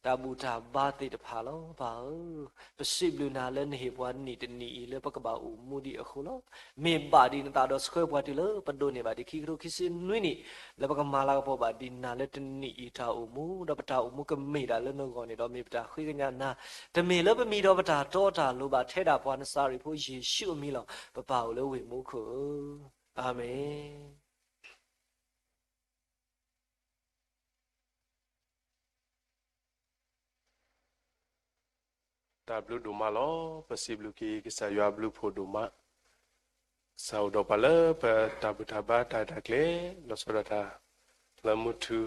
တၢ်ဘူၣ်တၢ်ဘါသ့ၣ်တဖၣ်လီၤ. ပၢ်ဧၢ, ပစံးဘျုးနၤလၢနဟ့ၣ်ပှၤနံၣ်တနံၣ်အံၤ လၢပကဘၣ်အိၣ်မူဒံးအဃိလီၤ. မ့ၢ်ဘၣ်ဒံးနသးဒီးဆှၢပှၤတုၤလၢ ပဒိးန့ၢ်ဘၣ်ဒံးခံကထိခံဆံနွံနံၣ်, လၢပကမၤလၤကပီၤဘၣ်ဒံးနၤလၢတနံၣ်အံၤတၢ်အိၣ်မူ, ဒီးပတၢ်အိၣ်မူကမ့ၢ်ဒၣ်လၢနဂီၢ်န့ၣ်ဒီး မ့ၢ်ပတၢ်ဃ့ကညးနၤ, တမ့ၢ်လၢပမံၤဒီးပတၢ်တီတၢ်လိၤဘၣ်, ထဲဒၣ်ပှၤနစၤရ့းဖိယ့ၣ်ၡူးအမံၤလီၤ. ပပၢ်အိၣ်လၢဝ့ၢ်မူခိၣ်ဧၢ, အၤမ့ၣ်. တၢ်ဘျုးဒိၣ်မးလီၤ. ပစံးဘျုးက့ၤကစၢ်ယွၤအဘျုးဖှိၣ်ဒိၣ်မး, ကစၢ်အိၣ်ဒီးပှၤလၢပတၢ်ဘူၣ်တၢ်ဘါတၢ်ရဲၣ်တၢ်ကျဲၤ, လီၤဆီဒၣ်တၢ် လၢမူထူ,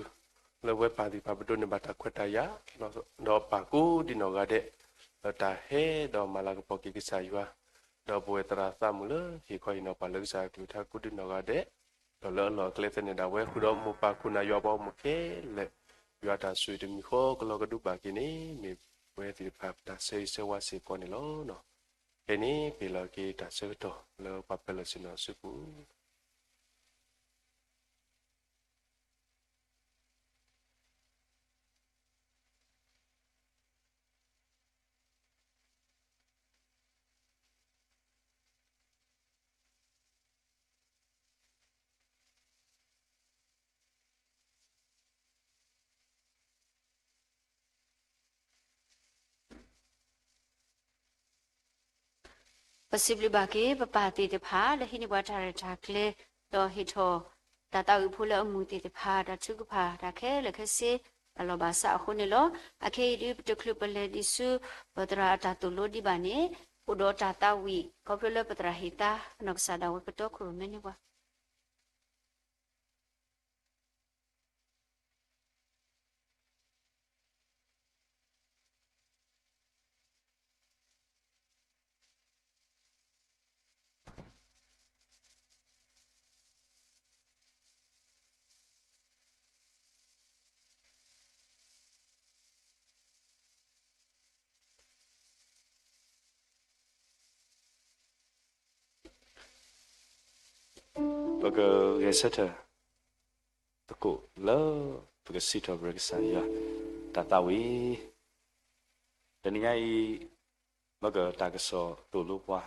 လၢဝဲပၢ်သ့ၣ်တဖၣ် ပဒိးန့ၢ်ဘၣ်တၢ်ခွဲးတၢ်ယာ်, ဒီးပၢ်ကိးဒံးနီၢ်ဂၤဒဲး, လၢတၢ်ဟဲဒီးမၤလၤကပီၤက့ၤကစၢ်ယွၤ, ဒီးပဝဲသရၣ်သးမုၣ်လၢဟ့ၣ်ခီဟ့ၣ်နီၤပှၤလၢကစၢ်အကလုၢ်ကထါကိးဒံးနီၢ်ဂၤဒဲး, ဒီးလၢအလီၢ်အကျဲသ့ၣ်န့ၣ်ဒၣ်ဝဲ ဃုာ်ဒီးမိၢ်ပၢ်ခိၣ်နၢ်ယွၤပှၤဂီၢ်မုၢ်ခဲလၢာ်, ယွၤတၢ်ဆိၣ်ဂ့ၤတမံၤဃီကလီကဒုဘၣ်က့ၤန့ၣ် မ့ၢ်ပဝဲသ့ၣ်တဖၣ်ပတၢ်ဆၢဂ့ၤဆၢဝါစ့ၢ်ကီးန့ၣ်လီၤ. ခဲအံၤန့ၣ် ပဟ့ၣ်လီၤက့ၤတၢ်ဆၢကတီၢ်လၢပှၤပၢၤလီၢ်ဆ့ၣ်နီၤအစုပူၤ ပစံးဘျုးဘၣ်က့ၤ ပပၢ်သ့ၣ်တဖၣ် လၢဟံးန့ၢ်ပှၤတၢ်ရဲၣ်တၢ်ကျဲၤ ဒီးဟ့ၣ်ထီၣ်တၢ်သးဝံၣ်ဖိလၢအမုာ်သ့ၣ်တဖၣ် တၢ်ထုကဖၣ်တၢ်ခဲလၢာ်ခဲဆ့ တၢ်လီၤဘၣ်စးအဃိန့ၣ်လီၤ. အခဲအံၤဒုး ပတချုးပလဲၤဒံးဆူ ပသရၣ်အတၢ်သိၣ်လိဒံးဘၣ်န့ၣ် အိၣ်ဒီးတၢ်သးဝံၣ် ခီဖျိလၢပသရၣ်ဟ့ၣ်သါ အနီၢ်ကစၢ်ဒၣ်ဝဲကတီခိၣ်ရိၣ်မဲန့ၢ်ပှၤ ပကဂဲၤဆၢထၢၣ်သကိးလၢ ပကစံးထီၣ်ပတြၢၤကစၢ်ယွၤ တၢ်သးဝံၣ် တနံၤညါအံၤ မ့ၢ်ကတၢ်ကစီၣ်သိၣ်လိပှၤ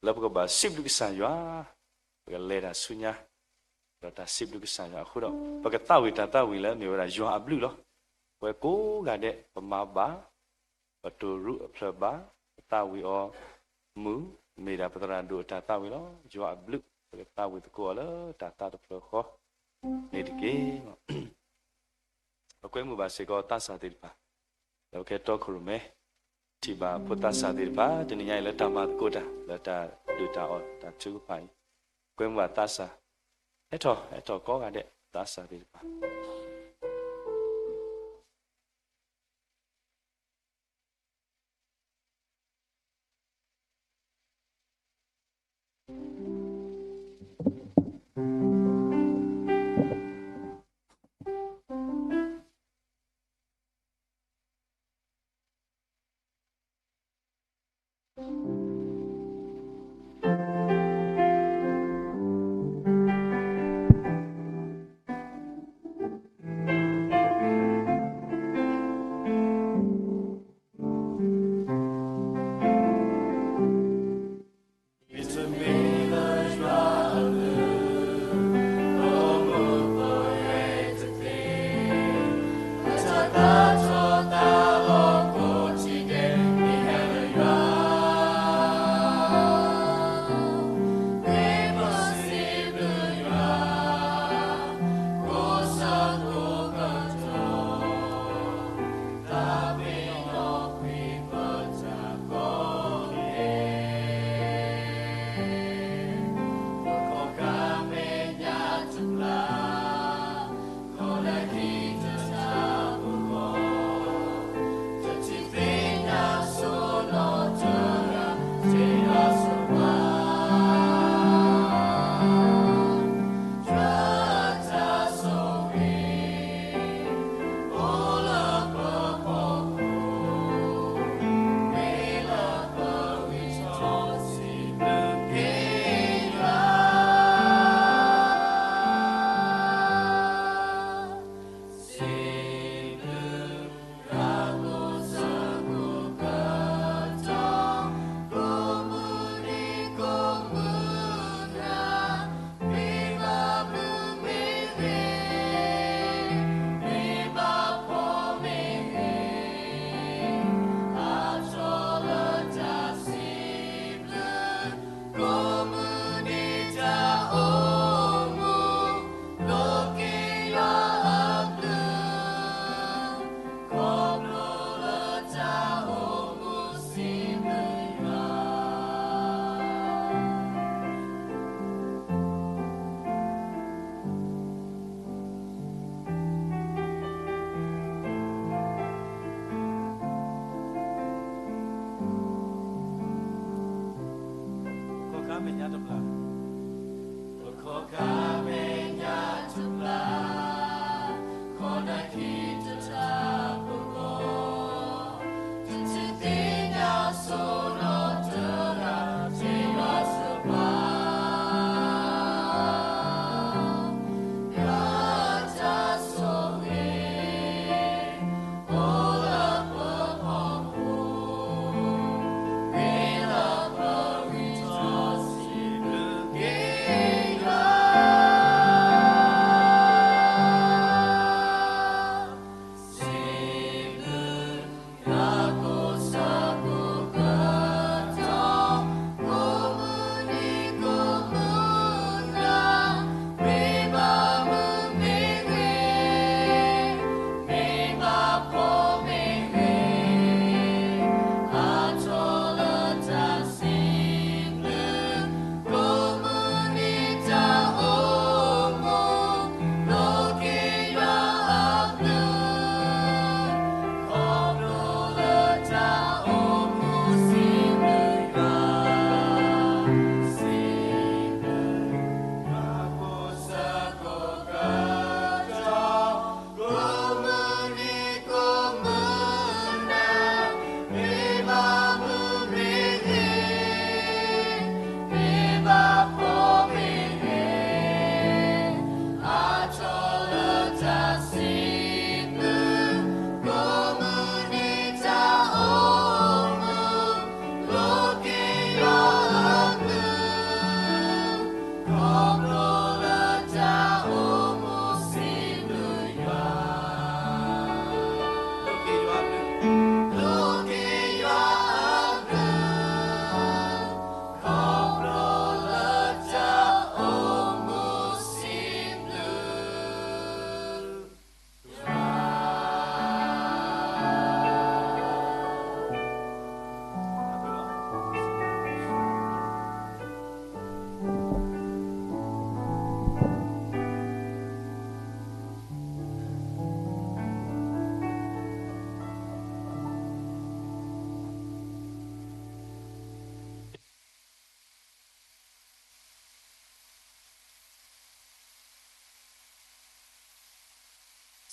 လၢပကဘၣ်စံးဘျုးကစၢ်ယွၤ, ပကလဲၤတၢ်ဆူညါ ဒီးတၢ်စံးဘျုးကစၢ်ယွၤအဃိဒီး ပကသးဝံၣ်တၢ်သးဝံၣ်လၢမ့ၢ်ဝဲဒၣ်ယွၤအဘျုးလီၤ. ပှၤကိးဂၤဒဲး ပမၤဘၣ်, ပတိၢ်ရူးအဖျၢၣ်ဘၣ်, ပသးဝံၣ်အီၤမုာ်, မ့ၢ်ဒၣ်ပသရၣ်ဒိၣ်အတၢ်သးဝံၣ်လီၤ. ယွၤအဘျုး ပကသးဝံၣ်သကိးအီၤလၢတၢ်သးတဖျၢၣ်ဃီန့ၣ်တက့ၢ်. ပကွဲမုာ်ဘၣ်စ့ၢ်ကီးသးစၢ်သ့ၣ်တဖၣ် လၢပကဲတီခိၣ်ရိၣ်မဲ ထံၣ်ဘၣ်ဖိသးစၢ်သ့ၣ်တဖၣ် တနံၤညါအံၤလၢတၢ်မၤသကိးတၢ် လၢတၢ်ဒုးတၢ်အီၣ်တၢ်ထုကဖၣ်အံၤ ကွဲမုာ်ဘၣ်သးစၢ် ဟဲထီၣ် ဟဲထီၣ်ကိးဂၤဒဲး သးစၢ်သ့ၣ်တဖၣ်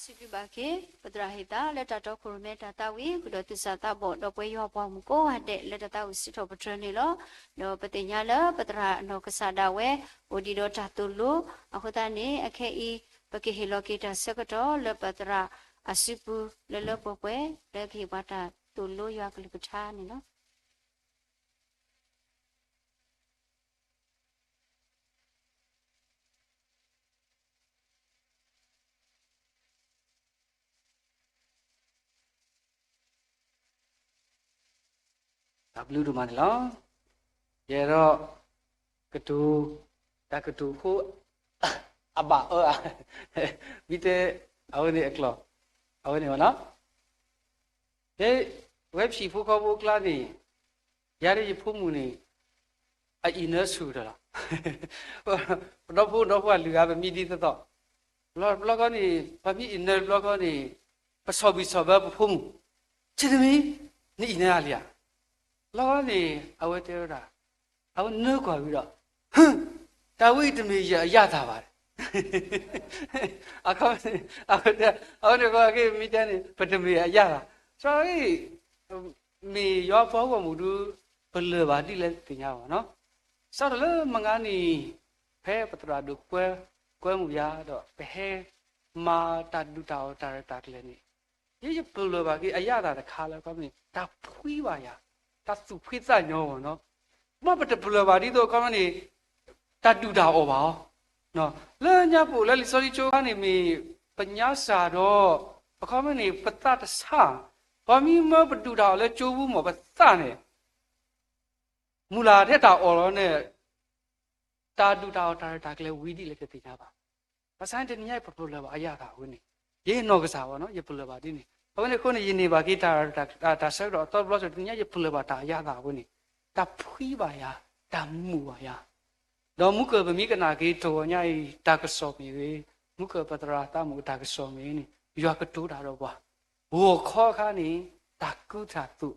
စံးဘျုးဘၣ်က့ၤ ပသရၣ်ဟ့ၣ်သးလၢတၢ်တီခိၣ်ရိၣ်မဲတၢ်သးဝံၣ် ဃုာ်ဒီးသူၣ်စၢ်သးဘီၣ် ဒီးပဝဲယွၤပှၤမုၣ်ကိးဂၤဒဲးလၢတၢ်သးဝံၣ်စံးထီၣ်ပတြၢၤန့ၣ်လီၤ. ဒီးပသ့ၣ်ညါလၢပသရၣ်အနီၢ်ကစၢ်ဒၣ်ဝဲ အိၣ်ဒံးဒီးတၢ်သိၣ်လိ အဃိသတးန့ၣ် အခဲအံၤ ပကဟ့ၣ်လီၤက့ၤတၢ်ဆၢကတီၢ်လၢပသရၣ်အစုပူၤလၢလၢပှဲၤပှဲၤ လၢကဟ့ၣ်ပှၤတၢ်သိၣ်လိယွၤကလုၢ်ကထါန့ၣ်လီၤ. တၢ်ဘျုးဒိၣ်မးန့ၣ်လီၤ. ယအဲၣ်ဒိး ကတိၤ တၢ်ကတိၤဖိ အဘၣ်အၢဧါ, မ့ၢ်တဲ အဝဲန့ၣ်အကျိာ် အဝဲန့ၣ်လီၤ. ဖဲ ဝဲပဟံၣ်ဖိဃီဖိအကျါန့ၣ် ယၤဒီးယဖိမုၣ်န့ၣ် အအံၤနၢဆူၣ်ကတၢၢ်လီၤ. ပဒီဖိဒီဖိအလုၢ်အဂၤ ပမ့ၢ်ဒ်သိးသိး ဘျီဘျီခီန့ၣ် ပမ့ၢ်အံၤနၢဘျီခီန့ၣ် ပဆီၣ်ဘံၣ်ဆီၣ်ဘၢပဖိမုၣ်, ဆံးတမံၤ နအံၤနၢအါလံဧါ. ဘျီခီန့ၣ် အဝဲတဲဝဲဒၣ် အဝဲနၢကွၢ်ဝံၤဒီး ဟ့, တၢ်ဝဲအံၤတမ့ၢ်ယအရသာဘၣ်. အခီပညီ အဝဲတဲ အဝဲန့ၣ် မ့ၢ်တဲန့ၣ် ပတမ့ၢ်အရသာ. စီၤအံၤ မ့ၢ်ယွၤပှၤဂီၢ်မုၢ်ဒု ပလၢၢ်ဘၣ်ဒ်လဲၣ်သ့ၣ်ညါဘၣ်နီၤ. စးထီၣ်လၢမုၢ်ဂၤန့ၣ် ဖဲပသရၣ်ဒိၣ်ကွဲ ကွဲမုၢ်ယၤဒီး ပဟဲမၤတၢ်ဒုၣ်တၢ်အီၣ်တၢ်ရဲၣ်တၢ်ကျဲၤန့ၣ် ယဲယပလၢၢ်ဘၣ်က့ၤအရသာတခါလၢအခီပညီန့ၣ် တၢ်ဖှံဘၣ်ယၤ, တၢ်သူၣ်ဖှံသးညီဘၣ်နီၤ. မ့ၢ်ပတပလၢၢ်ဘၣ်ဒ်သိးအခီပညီန့ၣ် တၢ်ဒုၣ်တၢ်အီၣ်ဘၣ်အီၤ. လၢညါပအိၣ်လၢလံာ်စီဆှံကၠိအခါန့ၣ်မ့ၢ် ပညါစၢ်ဒီး အခီပညီန့ၣ် ပသးတဆါ, ပှၤမ့ၢ်မၢပဒုၣ်တၢ်အီၣ်လၢကၠိပူၤမ့ၢ်ပသးန့ၣ် မုၢ်လၢ်ထဲတၢ်အီၣ်လီၤန့ၣ် တၢ်ဒုၣ်တၢ်အီၣ်တၢ်ရဲၣ်တၢ်ကျဲၤဝံၤဒ်လဲၣ်တသ့ၣ်ညါဘၣ်. ဘၣ်ဆၣ်န့ၣ်တနံၤညါအံၤပပလၢၢ်ဘၣ်အရသာအဝဲန့ၣ် ယနီၢ်ကစၢ်ဘၣ်နီၤ ယပလၢၢ်ဘၣ်ဒ်န့ၣ် အဝဲန့ၣ်အဃိန့ၣ် ယန့ၢ်ဘၣ်က့ၤတၢ် တၢ်ဆၢကတီၢ်အသီတဘျီ တနံၤညါယပလၢၢ်ဘၣ်တၢ်အရသာအဝဲန့ၣ် တၢ်ဖှံဘၣ်ယၤ, တၢ်မုာ်ဘၣ်ယၤ ဒီးမုၢ်ကၢၢ်ပမ့ၢ်ကနၣ်က့ၤတဂီၤညါအံၤ တၢ်ကစီၣ်မ့ၢ်ဂ့ၤ, မုၢ်ကၢၢ်ပသရၣ်သးမုၣ်တၢ်ကစီၣ်မ့ၢ်ဂ့ၤန့ၣ် ယွၤကတိၤတၢ်ဒီးပှၤ, ဂီၤခီအခါန့ၣ် တၢ်ကူတၢ်သိး,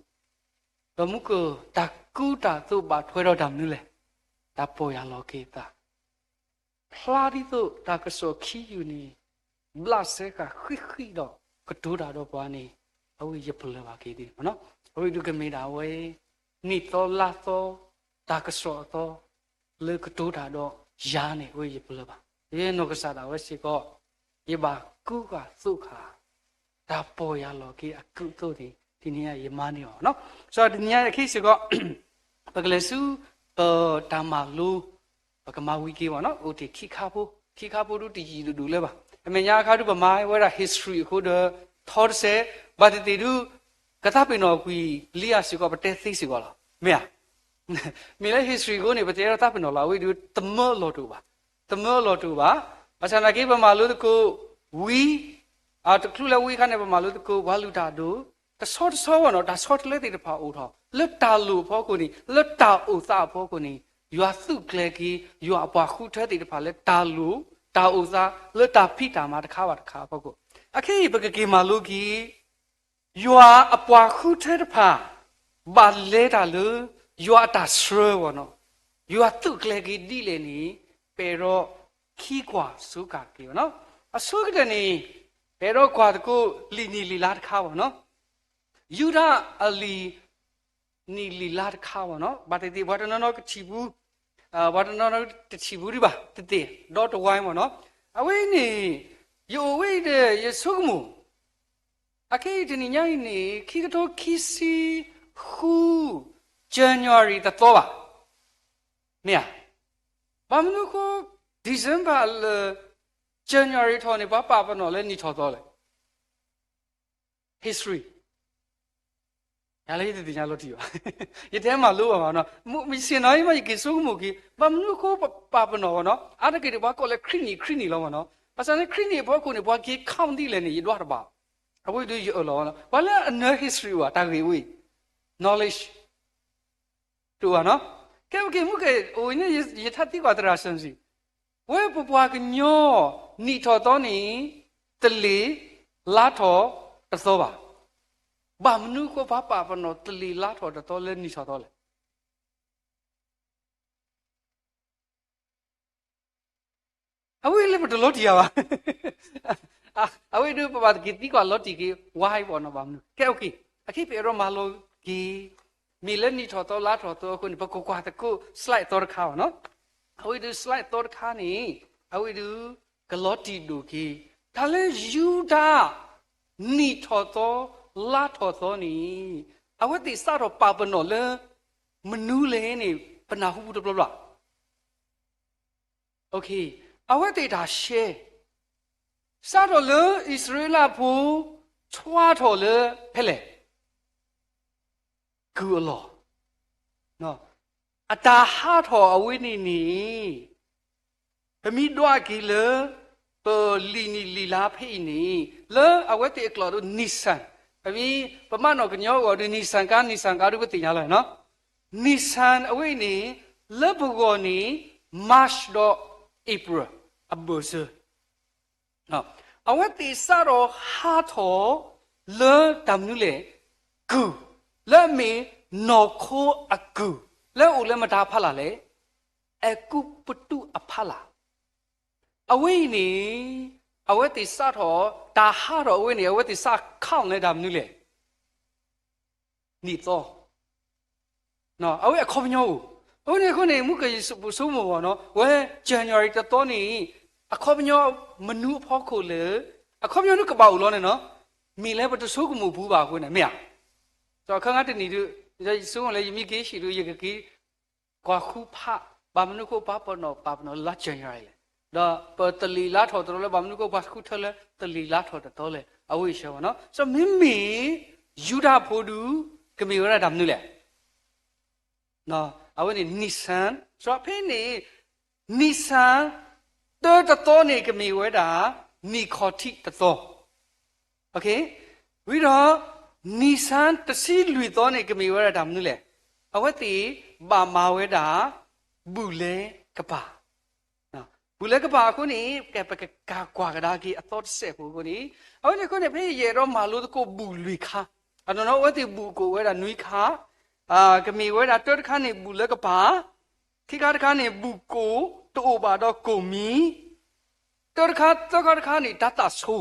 ဒီးမုၢ်ကၢၢ်တၢ်ကူတၢ်သိးဘၣ်ထွဲဒီးတၢ်မနုၤလဲၣ်, တၢ်ပီၢ်ယၢ်လီၤက့ၤအသး ဖျါဒ်သိးတၢ်ကစီၣ်ခံယူၢ်န့ၣ် ဘျးစဲဃာ်ဃံးဃံးဒီးကတိၤတၢ်ဒီးပှၤန့ၣ် အဝဲယပလၢၢ်ဘၣ်က့ၤဒ်န့ၣ်လီၤ. အဝဲဒုးကမ့ၢ်ဒၣ်ဝဲ နံၣ်သီလါသီ တၢ်ကစီၣ်အသီ လၢကတိၤတၢ်ဒီးယၤန့ၣ် အဝဲယပလၢၢ်ဘၣ်. ယနီၢ်ကစၢ်ဒၣ်ဝဲစ့ၢ်ကီး ယဘၣ်ကူဃာ်သိးဃာ် တၢ်ပီၢ်ယၢ်လီၤက့ၤအကူအသိးန့ၣ် တနံၤညါယမၤန့ၢ်အီၤနီၤ. စီၤတနံၤညါအံၤအခံစ့ၢ်ကီး ပကလဲၤဆူ ပတၢ်မၤလိ ပကမၤဝံၤက့ၤဘၣ်နီၤ အိၣ်တ့ၢ်ခံခါဖိ, ခံခါဖိဒုတယံာ်ဒိၣ်ဒိၣ်လၢၤဘၣ်. အမဲာ်ညါအခါဒုပမၤဝဲဒၣ် history အဃိဒီး ထီတစဲး, ဘၣ်သ့ၣ်သ့ၣ်ဒု ကသးပ့ၤနီၣ်ကွံာ်လံဧါစ့ၢ်ကီး ပတဲသ့စ့ၢ်ကီးလီၤ. မ့ၢ်ဧါ. မ့ၢ်လၢ history အဃိန့ၣ် ပတအဲၣ်ဒိးသးပ့ၤနီၣ်လီၤ အဝဲဒုတမၢလီၤတအိၣ်ဘၣ်, တမၢလီၤတအိၣ်ဘၣ်. ဘၣ်ဆၣ်နာ်က့ ပမၤလိသကိးဝံၤ တချုးလၢဝံအခါန့ၣ် ပမၤလိသကိးပှၤလုၢ်တၢ်ဒိၣ် တဆီတဆီဘၣ်နီၤ တၢ်ဆီတလဲသ့ၣ်တဖၣ်အိၣ်ထီၣ် လၢတၢ်လိၣ်အဖီခိၣ်န့ၣ် လၢတၢ်အိၣ်သးအဖီခိၣ်န့ၣ် ယွၤသုးကျဲၤက့ၤ ယွၤအပှၤဃုထၢသ့ၣ်တဖၣ်လၢတၢ်လိၣ် တၢ်အိၣ်သး လၢတၢ်ဖံးတၢ်မၤတခါဘၣ်တခါအဖီခိၣ်. အခဲအံၤ ပကက့ၤမၤလိက့ၤ ယွၤအပှၤဃုထၢတဖၣ် ဘၣ်လဲၤတၢ်လၢ ယွၤအတၢ်ဆှၢဘၣ်နီၤ ယွၤသုးကျဲၤက့ၤဒ်လဲၣ်န့ၣ် ပအဲၣ်ဒိးခံကွၢ်စူးက့ၤဘၣ်နီၤ. အဆိကတၢၢ်န့ၣ် ပအဲၣ်ဒိးကွၢ်သကိးလံာ်နံၣ်လံာ်လါတခါဘၣ်နီၤ. ယူဒၤအလံာ် နံၣ်လံာ်လါတခါဘၣ်နီၤ. ဘၣ်သ့ၣ်သ့ၣ် ပှၤတနီၤနီၤကထံၣ်ပူၤ, ပှၤတနီၤနီၤတထံၣ်ပူၤဒံးဘၣ် သ့ၣ်သ့ၣ် ဒီတဝါမ့ၢ်နီၤ. အဝဲအံၤန့ၣ် ယအိၣ်ဝဲအံၤဒီး ယဆိကမိၣ် အခဲအံၤတနံၤညါအံၤန့ၣ် ခံကထိခံဆံဃု January တသီဘၣ်. မ့ၢ်ဧါ. ဘၣ်မနုၤအဃိ December လၢ January ထီၣ်န့ၣ် ပှၤပာ်ပနီၣ်လၢနံၣ်ထီၣ်သီလဲၣ်. History ယၤလၢယတသ့ၣ်ညါလီၤတံၢ်ဘၣ်. ယတမၤလိဘၣ်မ့ၢ်နီၤ. မ့ၢ်ဆ့ၣ်နီၤအံၤမး ယက့ၤဆိကမိၣ်က့ၤ ဘၣ်မနုၤအဃိပပာ်ပနီၣ်ဘၣ်နီၤ. အါတက့ၢ်န့ၣ် ပှၤကိးလၢခရံာ်နံၣ် ခရံာ်နံၣ်လီၤမ့ၢ်နီၤ. ဘၣ်ဆၣ်န့ၣ် ခရံာ်နံၣ်အဖီခိၣ်န့ၣ် ပှၤက့ၤ count ဒ်လဲၣ်န့ၣ် ယဒွးတဘၣ်. အဝဲဒုးယအၢၣ်လီၤဘၣ်နီၤ. ပှၤလၢအနၢၤ history အိၣ်ဧါ တၢ်ဂ့ၢ်ဝဲ knowledge တအိၣ်ဘၣ်နီၤ. ကဲ ပက့ၤမူက့ၤ အိၣ်န့ၣ် ယထါသံကွၢ်သရၣ်စီဆှံ ဝဲပပှၤကညီ နံၣ်ထီၣ်သီန့ၣ် တလ့ၢ်လါထီၣ်တသီဘၣ်. ဘၣ်မနုၤအဃိပှၤပာ်ပနီၣ် တလ့ၢ်လါထီၣ်တသီလၢနံၣ်ထီၣ်သီလဲၣ်. အဝဲလၢပတလီၤတံၢ်ယၤဘၣ်. အဝဲအံၤဒုး ပဘၣ်သက့ၤသံကွၢ်လီၤတံၢ်က့ၤ why ဘၣ်နီၤ ဘၣ်မနုၤ. ကဲ okay, အခဲအံၤပအဲၣ်ဒိးမၤလိက့ၤ မ့ၢ်လၢနံၣ်ထီၣ်သီလါထီၣ်သီအဃိန့ၣ် ပကကွၢ်သကိး slide သီတခါဘၣ်နီၤ. အဝဲအံၤဒုး slide သီတခါန့ၣ် အဝဲအံၤဒုး ကလီၤတံၢ်ဒိၣ်က့ၤ တၢ်လၢယူဒၤ နံၣ်ထီၣ်သီ လါထီၣ်သီန့ၣ် အဝဲသ့ၣ်စးထီၣ်ပာ်ပနီၣ်လၢ မနုၤလဲၣ်န့ၣ် ပနၢ်ဟူပူၤတဘျီဘျီ. အဝဲသ့ၣ်တၢ်ရှဲ စးထီၣ်လၢအံၣ်စရ့လးဖိ ဆှါထီၣ်လၢဖဲလဲၣ် ကုၢ်အလီၢ်, အတၢ်ဟးထီၣ်အဝဲန့ၣ်န့ၣ် ပမ့ၢ်ဒွးက့ၤလၢ ပလံာ်နံၣ်လံာ်လါဖဲအံၤန့ၣ် လၢအဝဲသ့ၣ်အကျိာ်ဒ် Nisan, ပမ့ၢ် ပမၤနီၣ်ကညီအဂီၢ်ဒ် Nisan ကါ Nisan ကါဒ်ပသ့ၣ်ညါလီၤနီၤ. Nisan အဝဲအံၤန့ၣ် လၢပဂီၢ်န့ၣ် March ဒီး April အဘၢၣ်စၢၤ အဝဲသ့ၣ်စးထီၣ်ဟးထီၣ်လၢတၢ်မနုၤလဲၣ်, ကုၢ်, လၢအမ့ၢ်နီၢ်ခိအကုၢ်, လၢအအိၣ်လၢမတၤဖီလာ်လဲၣ်, အဲၤကူပတူးအဖီလာ်. အဝဲအံၤန့ၣ် အဝဲသ့ၣ်စးထီၣ် တၢ်ဟးထီၣ်အဝဲန့ၣ် အဝဲသ့ၣ်စး count လၢတၢ်မနုၤလဲၣ် နံၣ်သီ အဝဲအခီပညီအိၣ်. အဃိန့ၣ်အဃိန့ၣ် မုၢ်ကယဆိကမိၣ်ဘၣ်နီၤ ဝဲ January တသီန့ၣ် အခီပညီမနုၤအဖီခိၣ်လဲၣ်, အခီပညီဒ်ကဘၣ်အိၣ်လီၤန့ၣ်နီၤ, မ့ၢ်လၢပတဆိကမိၣ်ပူၤဘၣ်အဃိန့ၣ် မ့ၢ်ဧါ. ဒီးခါငါတနံၣ်ဒုး ယဆိကမိၣ်လၢယမ့ၢ်က့ၤဟံၣ်ဒုး ယကက့ၤ ကွၢ်ဃုဖး ဘၣ်မနုၤဃိပှၤပနီၣ်ပာ်ပနီၣ်လါ January လဲၣ်, ဒီးပတလံာ်လါထီၣ်တရီလဲၣ် ဘၣ်မနုၤဃိပှၤဃုထၢလၢတလံာ်လါထီၣ်တသီလဲၣ် အဝဲအံၤဆၢဘၣ်နီၤ. မ့မ့ၢ် ယူဒၤဖိဒုး ကမ့ၢ်ဝဲဒၣ်တၢ်မနုၤလဲၣ် အဝဲန့ၣ် Nisan, ဖဲန့ၣ် Nisan တၢတသီန့ၣ် ကမ့ၢ်ဝဲဒၣ် နံၣ်ခီၣ်ထံးတသီ, ဝံၤဒီး Nisan တဆံလွံၢ်သီန့ၣ် ကမ့ၢ်ဝဲဒၣ်တၢ်မနုၤလဲၣ်, အဝဲသ့ၣ်ဘၣ်မၤဝဲဒၣ် ဘူၣ်လဲၤကပၤ ဘူၣ်လဲၤကပၤအဃိန့ၣ် ပကကးကွၢ်ကဒါက့ၤအသီတစဲးဖိအဃိန့ၣ်, အဝဲန့ၣ်အဃိန့ၣ် ဖဲယအဲၣ်ဒိးမၤလိသကိးဘူၣ်လွံၢ်ခါ, အနီၢ်နီၢ် အဝဲသ့ၣ်ဘူၣ်ကိၣ်ဝဲဒၣ်နွံခါ, ကမ့ၢ်ဝဲဒၣ်တၢတခါန့ၣ် ဘူၣ်လဲၤကပၤ, ခံခါတခါန့ၣ် ဘူၣ်ကိၣ်တအိၣ်ဘၣ်ဒီးကိၣ်မံၤ, တၢတခါ သၢခါတခါန့ၣ် တၤသၣ်ဆိ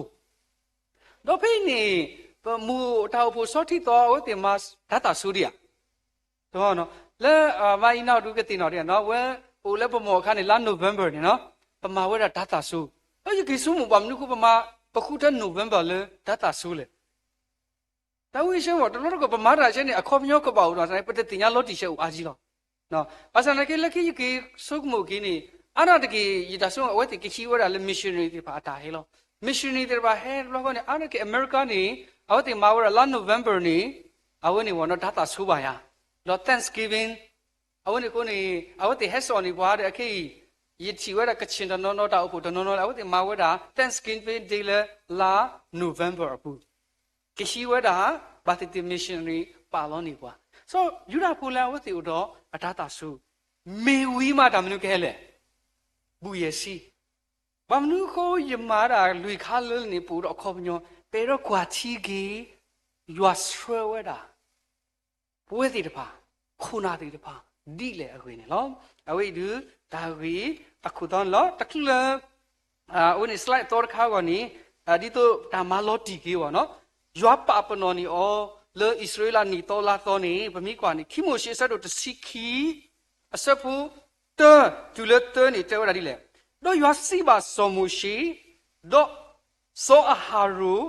ဒီးဖဲအံၤန့ၣ် ပမိၢ်တၢ်အိၣ်ဖှိၣ်ဆီထံသီ အဝဲသ့ၣ်မၤတၤသၣ်ဆိဒံးဧါ, လၢမၤအံၤနီၢ်ဒုးကသ့ၣ်နီၣ်ဒံးဧါနီၤ, ဝဲအိၣ်လၢပမိၢ်အခါန့ၣ် လါ November န့ၣ်နီၤ, ပမၤဝဲဒၣ်တၤသၣ်ဆိ, ဒီးယက့ၤဆိကမိၣ်ဘၣ်မနုၤအဃိပမၤ ပဃုထၢ November လၢတၤသၣ်ဆိလဲၣ်. တၢ်ဝံၣ်ဆၢမ့ၢ် တဘျီတခီၣ်ပမၤတၢ်ဆဲန့ၣ် အခီပညီကဘၣ်အိၣ်ဒီး ပတသ့ၣ်ညါလီၤတံၢ်ဆဲးအိၣ်အါကံလီၤ. ဘၣ်ဆၣ်သနာ်က့ လၢခံယက့ၤဆိကမိၣ်က့ၤန့ၣ် အါဒၣ်တက့ၢ် ယတၢ်ဆိကမိၣ် အဝဲသ့ၣ်ကဟံးဝဲဒၣ်လၢ missionary သ့ၣ်တဖၣ်အတၢ်ဟဲလီၤ. missionary သ့ၣ်တဖၣ်ဟဲတဘျီဃီန့ၣ် အါဒၣ်တက့ၢ် အမဲရကၤန့ၣ် အဝဲသ့ၣ်မၤဝဲဒၣ်လါ November န့ၣ် အဝဲန့ၣ်ဝဲနီၤ တၤသၣ်ဆိဘၣ်ယၤ, ဒီး Thanksgiving အဝဲန့ၣ်အဃိန့ၣ် အဝဲသ့ၣ်ဟဲစိာ်န့ၢ်ပှၤဒီးအခဲအံၤ ယထံၣ်ဝဲဒၣ်ကချ့ၣ်တနီၤနီၤ တၢ်အိၣ်ဖှိၣ်တနီၤနီၤလၢ အဝဲသ့ၣ်မၤဝဲဒၣ် Thanksgiving Day လၢလါ November အပူၤ ကဟံးဝဲဒၣ် ဘၣ်သ့ၣ်သ့ၣ် missionary ပာ်လီၤန့ၢ်ပှၤ. စီၤယူဒၤဖိလၢအဝဲသ့ၣ်အိၣ်ဒီးအတၤသၣ်ဆိ မ့ၢ်ဝံၤမးတၢ်မနုၤကဟဲလဲၣ်, ဘူၣ်ယဲၢ်ဆံ. ဘၣ်မနုၤအဃိယမၤဒၣ်လွံၢ်ခါလၢန့ၣ် ပအိၣ်ဒီးအခီပညီ ပအဲၣ်ဒိးကွၢ်ထံက့ၤ ယွၤဆှၢဝဲဒၣ် ပဝဲသ့ၣ်တဖၣ် ခိၣ်နၢ်သ့ၣ်တဖၣ် ဒ်လဲၣ်အဂ့ၢ်န့ၣ်လီၤ. အဝဲအံၤဒုး တၢ်ဂ့ၢ်အခိၣ်သီန့ၣ်လီၤ. တချုးလၢ အဝဲန့ၣ် slide သီတခါအဂီၢ်န့ၣ် ဒ်သိးတၢ်မၤလီၤတံၢ်က့ၤဝဲနီၤ, ယွၤပာ်ပနီၣ်န့ၢ်အီၤ လၢအံၣ်စရ့လးနံၣ်သီလါသီန့ၣ် ပမ့ၢ်ကွၢ်န့ၣ် ခံမိၤၡ့အဆၢဒိၣ်တဆံခံ အဆၢဖိတၢ တုၤလၢသၢန့ၣ် တဲဝဲဒၣ်ဒ်လဲၣ်, ဒီးယွၤစံးဘၣ်စီၤမိၤၡ့ ဒီးစီၤအၤဟရိၣ်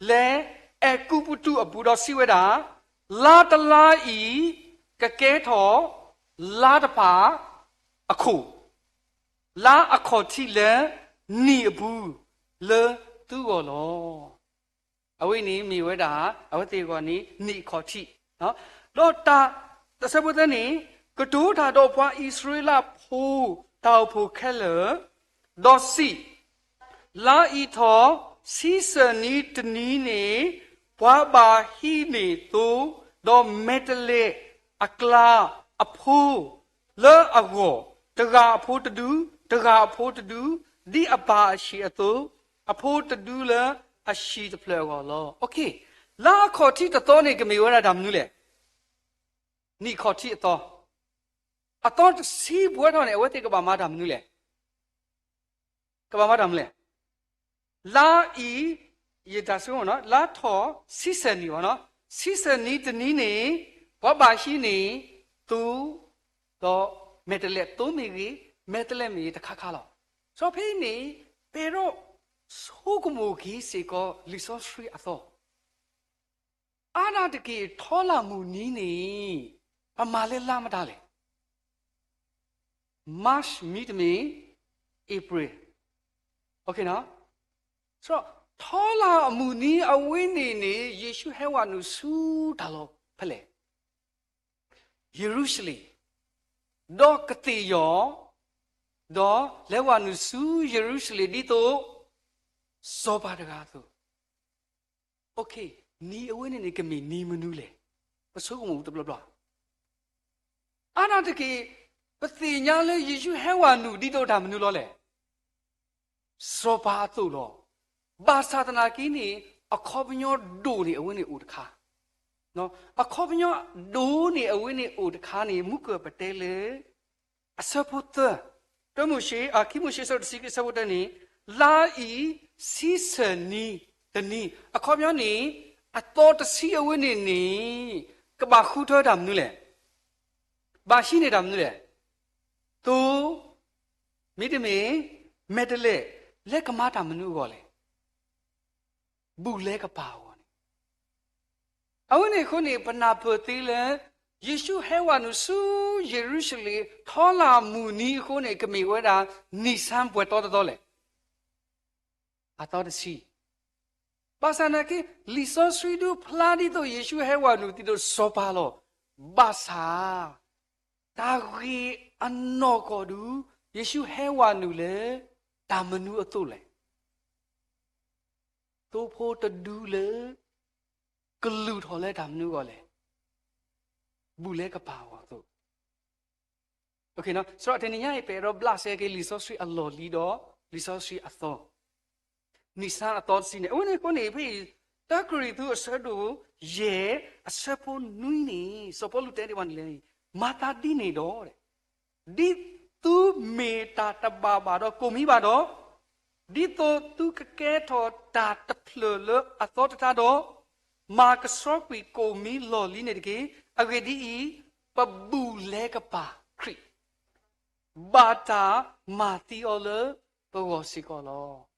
လၢအဲၤကူပတူးအပူၤဒီးစံးဝဲဒၣ်, လါတလါအံၤ ကကဲထီၣ်လါတဖၣ်အခိၣ်, လါအခီၣ်ထံးလၢနံၣ်အပူၤ လၢသုဂီၢ်လီၤ. အဝဲန့ၣ်မ့ၢ်ဝဲဒၣ် အဝဲသ့ၣ်အဂီၢ်န့ၣ် နံၣ်အခီၣ်ထံး, ဒီးတၢ် တၢ်ဆၢဖိသၢန့ၣ်, ကတိၤတၢ်ဒီးပှၤအံၣ်စရ့လးဖိ တၢ်အိၣ်ဖှိၣ်ခဲလၢာ်, ဒီးစံး, လါအံၤထီၣ်ဆံဆၢနံၤတနံၤန့ၣ် ပှၤဘၣ်ဟံးန့ၢ်သိ, ဒီးမဲာ်တဲးလဲးအကျါအဖိ လၢအဂီၢ်, တဂၤအဖိတဒု, တဂၤအဖိတဒု, ဒ်အပၢ်အဟံၣ်အသိး, အဖိတဒုလၢအဟံၣ်တဖျၢၣ်အဂီၢ်လီၤ. လါအခီၣ်ထံးတသီန့ၣ် ကမ့ၢ်ဝဲဒၣ်တၢ်မနုၤလဲၣ်. နံၣ်ခီၣ်ထံးအသီ, အသီတဆံပှဲၤထီၣ်န့ၣ် အဝဲသ့ၣ်ကဘၣ်မၤတၢ်မနုၤလဲၣ်. ကဘၣ်မၤတၢ်မနုၤလဲၣ်. လါအံၤ ယတၢ်ဆိကမိၣ်နီၤ လါထီၣ်ဆံဆဲၣ်နံၣ်ဘၣ်နီၤ, ဆံဆဲၣ်နံၣ်တနံၤန့ၣ် ပှၤဘၣ်ဟံးန့ၢ်သိ, ဒီးမဲာ်တဲးလဲး သိမ့ၢ်ဂ့ၤ မဲာ်တဲးလဲးမ့ၢ်ဂ့ၤတခါခါလီၤ. စီၤဖဲအံၤန့ၣ် ပအဲၣ်ဒိးဆိကမိၣ်က့ၤစ့ၢ်ကီးလံာ်စီဆှံအသီ အါဒၣ်တက့ၢ် ထီလၣ်မုၢ်နံၤန့ၣ် ပမၤလၢလါမတၤလဲၣ်. March မ့တမ့ၢ် April, ထီလၣ်အမုၢ်နံၤအဝဲန့ၣ်န့ၣ် ယ့ၣ်ၡူးဟဲဝဲနုာ်ဆူတၢ်လီၢ်ဖဲလဲၣ်. ယရူၤၡလ့ၣ်, ဒီးကသ့ၣ်ယီၤ, ဒီးလဲၤဝဲနုာ်ဆူယရူၤၡလ့ၣ်ဒ်သိး စီၤပၤတဂၤအသိး နံၤအဝဲန့ၣ်န့ၣ် ကမ့ၢ်နံၤမနုၤလဲၣ်. ပဆိကမိၣ်တဘျီဘျီ, အါဒၣ်တက့ၢ် ပသ့ၣ်ညါလၢယ့ၣ်ၡူးဟဲဝဲနုာ်ဒ်သိးတၢ်မနုၤလီၤလဲၣ်. စီၤပၤအသိးလီၤ. ဘၣ်ဆၣ်သနာ်က့န့ၣ် အခီပညီဒိၣ်န့ၢ်အဝဲန့ၣ်အိၣ်တခါ, အခီပညီဒိၣ်န့ၢ်အဝဲန့ၣ်အိၣ်တခါန့ၣ် မူကၢၢ်ပတဲလၢ အဆၢဖိသၢ, တၢမိၤၡ့, အခံမိၤၡ့ အဆၢတဆံခံ အဆၢဖိတၢန့ၣ်, လါအံၤဆံဆဲၣ်နံၤတနံၤ, အခီပညီန့ၣ် အသီတဆံအဝဲန့ၣ်န့ၣ် ကဘၣ်ဃုထၢတၢ်မနုၤလဲၣ်. ဘၣ်ဟံးန့ၢ်တၢ်မနုၤလဲၣ်. သိ, မ့တမ့ၢ် မဲာ်တဲးလဲး လဲၤကမၤတၢ်မနုၤအဂီၢ်လဲၣ်. ဘူၣ်လဲကပာ်အဂီၢ်န့ၣ် အဝဲန့ၣ်အဃိန့ၣ် ပနၢ်ပၢၢ်သ့လၢ ယ့ၣ်ၡူးဟဲဝဲနုာ်ဆူယရူၤၡလ့ၣ် ထီလၣ်မုၢ်နံၤအဃိန့ၣ် ကမ့ၢ်ဝဲဒၣ် နံၣ်ဆၣ်ပှဲၤသီတသီလဲၣ်. အသီတဆံ. ဘၣ်ဆၣ်သနာ်က့ လံာ်စီဆှံဒုးဖျါဒ်သိးယ့ၣ်ၡူးဟဲဝဲနုာ်ဒ်သိးစီၤပၤလီၤ. ဘၣ်ဆၣ် တၢ်ဂ့ၢ်အနီၢ်ကီၢ်ဒုး ယ့ၣ်ၡူးဟဲဝဲနုာ်လၢ တၢ်မနုၤအသိးလဲၣ်. သိဖိတဒုလၢ ကလုၢ်ထီၣ်လၢတၢ်မနုၤအဂီၢ်လဲၣ်. ဘူၣ်လဲကပာ်အဂီၢ်အသိး. စရီတနံၤညါအံၤ ပအဲၣ်ဒိးဘျးစဲက့ၤလံာ်စီဆှံအလီၢ်လံၤဒီး လံာ်စီဆှံအသီ နံၣ်ဆၣ်အသီတဆံန့ၣ် အဝဲန့ၣ်အဃိန့ၣ် ဖဲအံၤ တၢကရံၣ်သူးအဆၢဒိၣ်ယဲၢ် အဆၢဖိနွံန့ၣ် စီၤပီလူးတဲဒ်ဝဲန့ၣ်လဲၣ်, မၤသးဒ်န့ၣ်ဒီး ဒ်သုမ့ၢ်တၢ်တဘၣ်ဘၣ်ဒီးကိၣ်မံၤဘၣ်ဒီး, ဒ်သိးသုကကဲထီၣ်တၢ်တဖျၢၣ်လၢအသီတထါဒီး, မၤကဆှီကွံာ်ကိၣ်မံၤလီၢ်လံၤန့ၣ်တက့ၢ်. အဂ့ၢ်ဒ်အံၤ, ပဘူၣ်လဲကပာ်ခရံာ် ဘၣ်တၢ်မၤသံအီၤလၢပဂီၢ်စ့ၢ်ကီးလီၤ.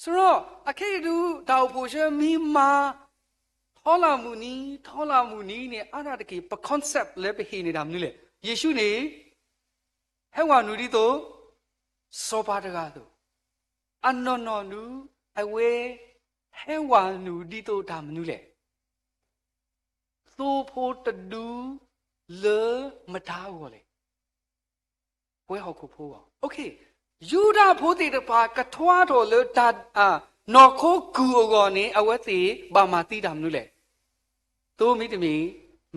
စရီ အခဲအံၤဒုး တၢ်အိၣ်ဖှိၣ်ဆၢမံမၤ ထီလၣ်မုၢ်နံၤ ထီလၣ်မုၢ်နံၤန့ၣ် အါဒၣ်တက့ၢ် ပ concept လၢပဟ့ၣ်န့ၢ်တၢ်မနုၤလဲၣ်. ယ့ၣ်ၡူးန့ၣ် ဟဲဝဲနုာ်ဒ်သိး စီၤပၤတဂၤအသိး, အနီၢ်နီၢ်ဒုး အဝဲ ဟဲဝဲနုာ်ဒ်သိးတၢ်မနုၤလဲၣ်. သိဖိတဒု လၢမတၤအဂီၢ်လဲၣ်. ပဝဲဟီၣ်ခိၣ်ဖိအဂီၢ်, ယူဒၤဖိသ့ၣ်တဖၣ်ကထွါထီၣ်လၢတၢ် နီၢ်ခိကုၢ်အဂီၢ်န့ၣ် အဝဲသ့ၣ်ဘၣ်မၤသံတၢ်မနုၤလဲၣ်. သိမ့တမ့ၢ်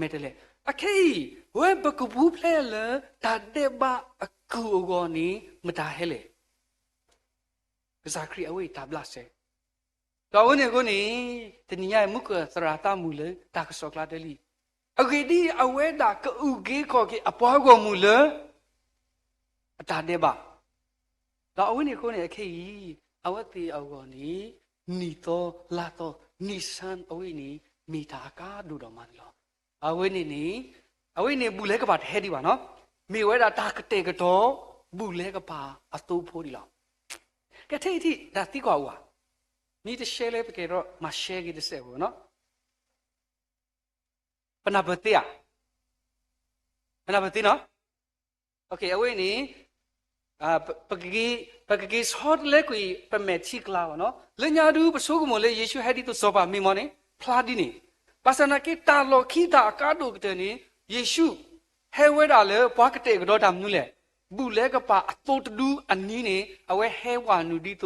မဲာ်တဲးလဲး. အခဲအံၤ ဝဲပကပူၤဖျဲးလၢတၢ်ဒဲးဘးအကုၢ်အဂီၢ်န့ၣ် မတၤဟဲလဲၣ်. ကစၢ်ခရံာ်အဝဲအံၤတၢ်ဘျးစဲ ဒီးအဝဲန့ၣ်အဃိန့ၣ် တနံၤညါအံၤ မူခိၣ်သရၣ်သးမုၣ်လၢတၢ်ကစီၣ်ကျါတလံၤ, အဂ့ၢ်ဒ်အံၤ အဝဲဒၣ်ကအုၣ်က့ၤခီၣ်က့ၤအပှၤဂီၢ်မုၢ်လၢ အတၢ်ဒဲးဘး, ဒီးအဝဲန့ၣ်အဃိန့ၣ် အခဲအံၤ အဝဲသ့ၣ်အဂီၢ်န့ၣ် နံၣ်သီလါသီ နံၣ်ဆၣ်အဝဲအံၤန့ၣ် မ့ၢ်တၢ်အကါဒိၣ်ဒီးမးန့ၣ်လီၤ. အဝဲန့ၣ်န့ၣ် အဝဲန့ၣ်ဘူၣ်လဲကပာ်တဟဲဒံးဘၣ်နီၤ, မ့ၢ်ဝဲဒၣ်တၢ်ကတဲာ်ကတီၤ ဘူၣ်လဲကပာ်အသိဖိဒံးလီၤ. ကထဲအံၤထံၣ် တၢ်သံကွၢ်အိၣ်ဧါ, မ့ၢ်တရှဲလၢပကဲထီၣ်မၤရှဲက့ၤတစဲးဖိနီၤ, ပနၢ်ပၢၢ်သ့ဧါ, ပနၢ်ပၢၢ်သ့နီၤ, အဝဲန့ၣ် ပကက့ၤဆီတလဲကွံာ် ပမဲာ်ထံကလၤဘၣ်နီၤ, လၢညါဒုး ပဆိကမိၣ်လၢယ့ၣ်ၡူးဟဲဒ်သိးစီၤပၤမ့ၢ်မ့ၢ်န့ၣ် ဖျါဒ်န့ၣ်, ဘၣ်ဆၣ်သနာ်က့ တၢ်လီၢ်ခံတၢ်အကါဒိၣ်ကတၢၢ်န့ၣ် ယ့ၣ်ၡူး ဟဲဝဲဒၣ်လၢပှၤကတဲာ်ကတီၤတၢ်မနုၤလဲၣ်, ဘူၣ်လဲကပာ်အသိတဒုအနံၤန့ၣ် အဝဲဟဲဝဲနုာ်ဒ်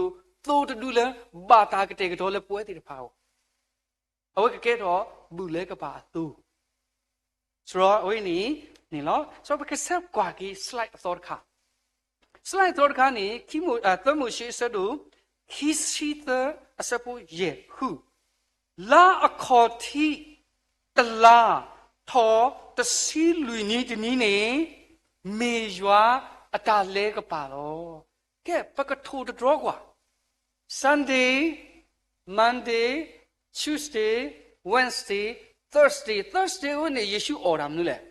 သိး သိတဒုလၢ ဘၣ်တၢ်ကတဲာ်ကတီၤလၢပဝဲသ့ၣ်တဖၣ်အဂီၢ် အဝဲကကဲထီၣ် ဘူၣ်လဲကပာ်အသိ, စရီအဝဲန့ၣ်န့ၣ်လီၤ. စရီပကဆဲးကွၢ်က့ၤ slide အသီတခါ, slide အသီတခါန့ၣ် သၢမိၤၡ့အဆၢဒိၣ် ခံဆံသၢ အဆၢဖိယဲၢ်ဃု, လါအခီၣ်ထံးတလါ ထီၣ်တဆံလွံၢ်နံၤတနံၤန့ၣ် မ့ၢ်ယွၤအတၢ်လဲၤကပာ်လီၤ. ကဲ ပကထိၣ်တတြီကွၢ် Sunday Monday, Tuesday, Wednesday, Thursday, Thursday အဝဲန့ၣ် ယ့ၣ်ၡူးအီၣ်တၢ်မနုၤလဲၣ်.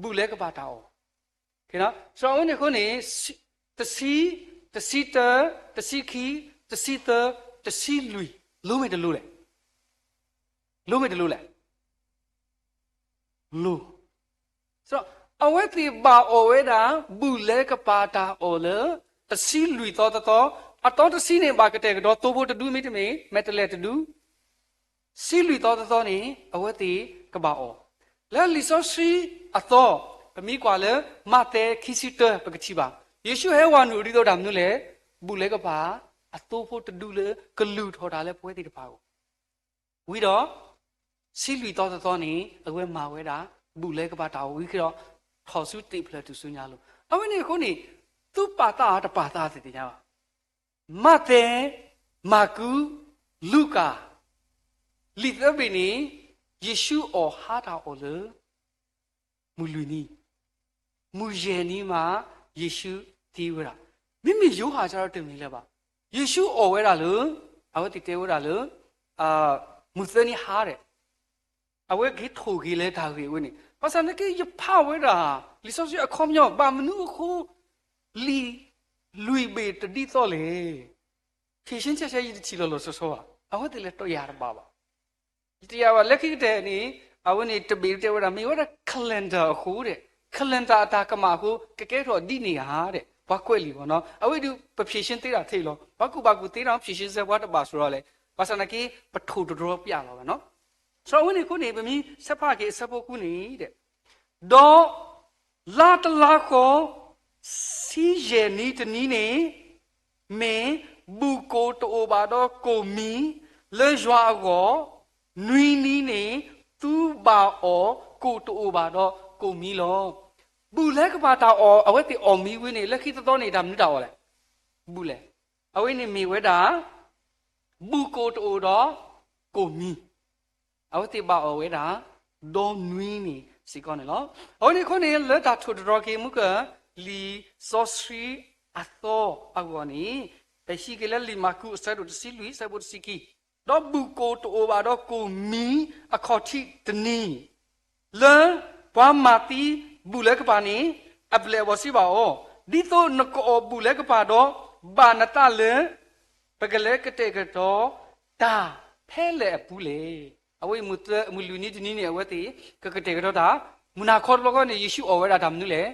ဘူၣ်လဲၤကပာ်တၢ်အီၣ်. ဒီးအဝဲန့ၣ်အဃိန့ၣ် တဆံ, တဆံတၢ, တဆံခံ, တဆံသၢ, တဆံလွံၢ်, လိမ့ၢ်တလိလဲၣ်. လိမ့ၢ်တလိလဲၣ်. လိ. အဝဲသ့ၣ်ဘၣ်အီၣ်ဝဲဒၣ် ဘူၣ်လဲၤကပာ်တၢ်အီၣ်လၢ တဆံလွံၢ်သီတသီ, အသီတဆံန့ၣ် ဘၣ်ကတဲာ်ကတီၤသိဖိတဒုမ့တမ့ၢ် မဲာ်တဲးလဲးတဒု ဆံလွံၢ်သီတသီန့ၣ် အဝဲသ့ၣ်ကဘၣ်အီၣ်. လၢလံာ်စီဆှံအသီ, ပမ့ၢ်ကွၢ်လၢ မးသဲခံဆံတၢ ပကထံၣ်ဘၣ်. ယ့ၣ်ၡူးဟဲဝဲနုာ်ဒ်သိးတၢ်မနုၤလဲၣ်. ဘူၣ်လဲၤကပာ်အသိဖိတဒုလၢကလုၢ်ထီၣ်တၢ်လၢပဝဲသ့ၣ်တဖၣ်အဂီၢ်. ဝံၤဒီး ဆံလွံၢ်သီတသီန့ၣ် အဝဲမၤဝဲဒၣ် ဘူၣ်လဲၤကပာ်တၢ်အီၣ်ဝံၤကဒီး ထီၣ်ဆူသ့ၣ်ဖျၢၣ်ထူၣ်စုညါအလိၤ. အဝဲန့ၣ်အဃိန့ၣ် သုပာ်သးတပာ်သးသ့ၣ်ညါဘၣ်. မးသဲ, မၢ်ကူး, လူၤကၣ်, လံာ်သၢဘ့ၣ်န့ၣ် ယ့ၣ်ၡူးအီၣ်ဟါတၢ်အီၣ်လၢ မုၢ်လွံၢ်နံၤ, မုၢ်ယဲၢ်နံၤမး ယ့ၣ်ၡူးသံဝဲဒၣ်. မ့မ့ၢ်ယိၤဟၣ်စ့ၢ်ကီးတမ့ၢ်လၢၤဘၣ်. ယ့ၣ်ၡူးအီၣ်ဝဲဒၣ်လၢ အဝဲသ့ၣ်တဲဝဲဒၣ်လၢ မုၢ်သၢနံၤဟါဒီး အဝဲက့ၤထိၣ်က့ၤလၢတၢ်ဂ့ၢ်အဝဲန့ၣ် ဘၣ်ဆၣ်သနာ်က့ ယဖးဝဲဒၣ် လံာ်စီဆှံအခီပညီ ဘၣ်မနုၤအဃိ လံာ်လွံၢ်ဘ့ၣ်တဒ်သိးလဲၣ်. ဖြေရှင်းချက်ဆဲယတထံၣ်လီၤလီၤဆီဆီဘၣ်. အဝဲသ့ၣ်လဲၤတယာ်တဘၣ်ဘၣ်. ယတယာ်ဘၣ် လၢခံကတၢၢ်န့ၣ် အဝဲန့ၣ်တဘ့ၣ်တဲဝဲဒၣ် မ့ၢ်ဝဲဒၣ် calendar အဃိဒီး calendar အတၢ်ကမၣ်အဃိ ကကဲထီၣ်ဒ်န့ၣ်ဧါဒီး ပှၤကွဲးလံာ်ဘၣ်နီၤ. အဝဲဒုး ပဖြေရှင်းသ့တၢ်ထဲလီၤ. ပှၤကူၣ်ဘၣ်ကူၣ်သ့တၢ် ဖြေရှင်းစဲ ပှၤတဘၣ်ဆိၣ်လီၤလဲၣ်. ဘၣ်ဆၣ်သနာ်က့ ပထိၣ်တတြီပျၢ်လီၤဘၣ်နီၤ. ဒီးအဝဲန့ၣ်အဃိန့ၣ်ပမ့ၢ်ဆဲးဖးက့ၤအဆၢဖိဃုန့ၣ်ဒီး ဒီးလါတလါဃီ ဆံယဲၢ်နံၤတနံၤန့ၣ် မ့ၢ်ဘူၣ်ကိၣ်တအိၣ်ဘၣ်ဒီးကိၣ်မံၤလၢယွၤအဂီၢ်, နွံနံၤန့ၣ် သုဘၣ်အီၣ်ကိၣ်တအိၣ်ဘၣ်ဒီးကိၣ်မံၤလီၤ. ဘူၣ်လဲၤကပာ်တၢ်အီၣ် အဝဲသ့ၣ်အီၣ်မံၤဝံၤန့ၣ် လၢခံတသီန့ၣ် တၢ်မနုၤတၢ်အီၣ်လဲၣ်. ဘူၣ်လဲၤ. အဝဲန့ၣ်မ့ၢ်ဝဲဒၣ် ဘူၣ်ကိၣ်တအိၣ်ဒီးကိၣ်မံၤ အဝဲသ့ၣ်ဘၣ်အီၣ်ဝဲဒၣ် ဒီနွံန့ၣ်စ့ၢ်ကီးန့ၣ်လီၤ. အဝဲန့ၣ်အဃိန့ၣ် လၢတၢ်ထိၣ်တတြီၤက့ၤမုၢ်က လံာ်စီဆှံအသီအဂီၢ်န့ၣ် ပဟံးက့ၤလၢလံာ်မၢ်ကူးအဆၢဒိၣ်တဆံလွံၢ် အဆၢဖိတဆံခံ, ဒီးဘူၣ်ကိၣ်တအိၣ်ဘၣ်ဒီးကိၣ်မံၤအခီၣ်ထံးတနံၤ လၢပှၤမၤသံဘူၣ်လဲၤကပာ်န့ၣ် အပျဲၢ်အဘီၣ်စံးဘၣ်အီၤ, ဒ်သိးနကအီၣ်ဘူၣ်လဲၤကပာ်ဒီး ဘၣ်နသးလၢ ပကလဲၤကတဲာ်ကတီၤတၢ်ဖဲလဲၣ်အပူၤလဲၣ်. အဝဲအံၤမုၢ်လွံၢ်နံၤတနံၤန့ၣ် အဝဲသ့ၣ်ကကတဲာ်ကတီၤတၢ်, မုၢ်နၤခီတဘျီဃီန့ၣ် ယ့ၣ်ၡူးအီၣ်ဝဲဒၣ်တၢ်မနုၤလဲၣ်.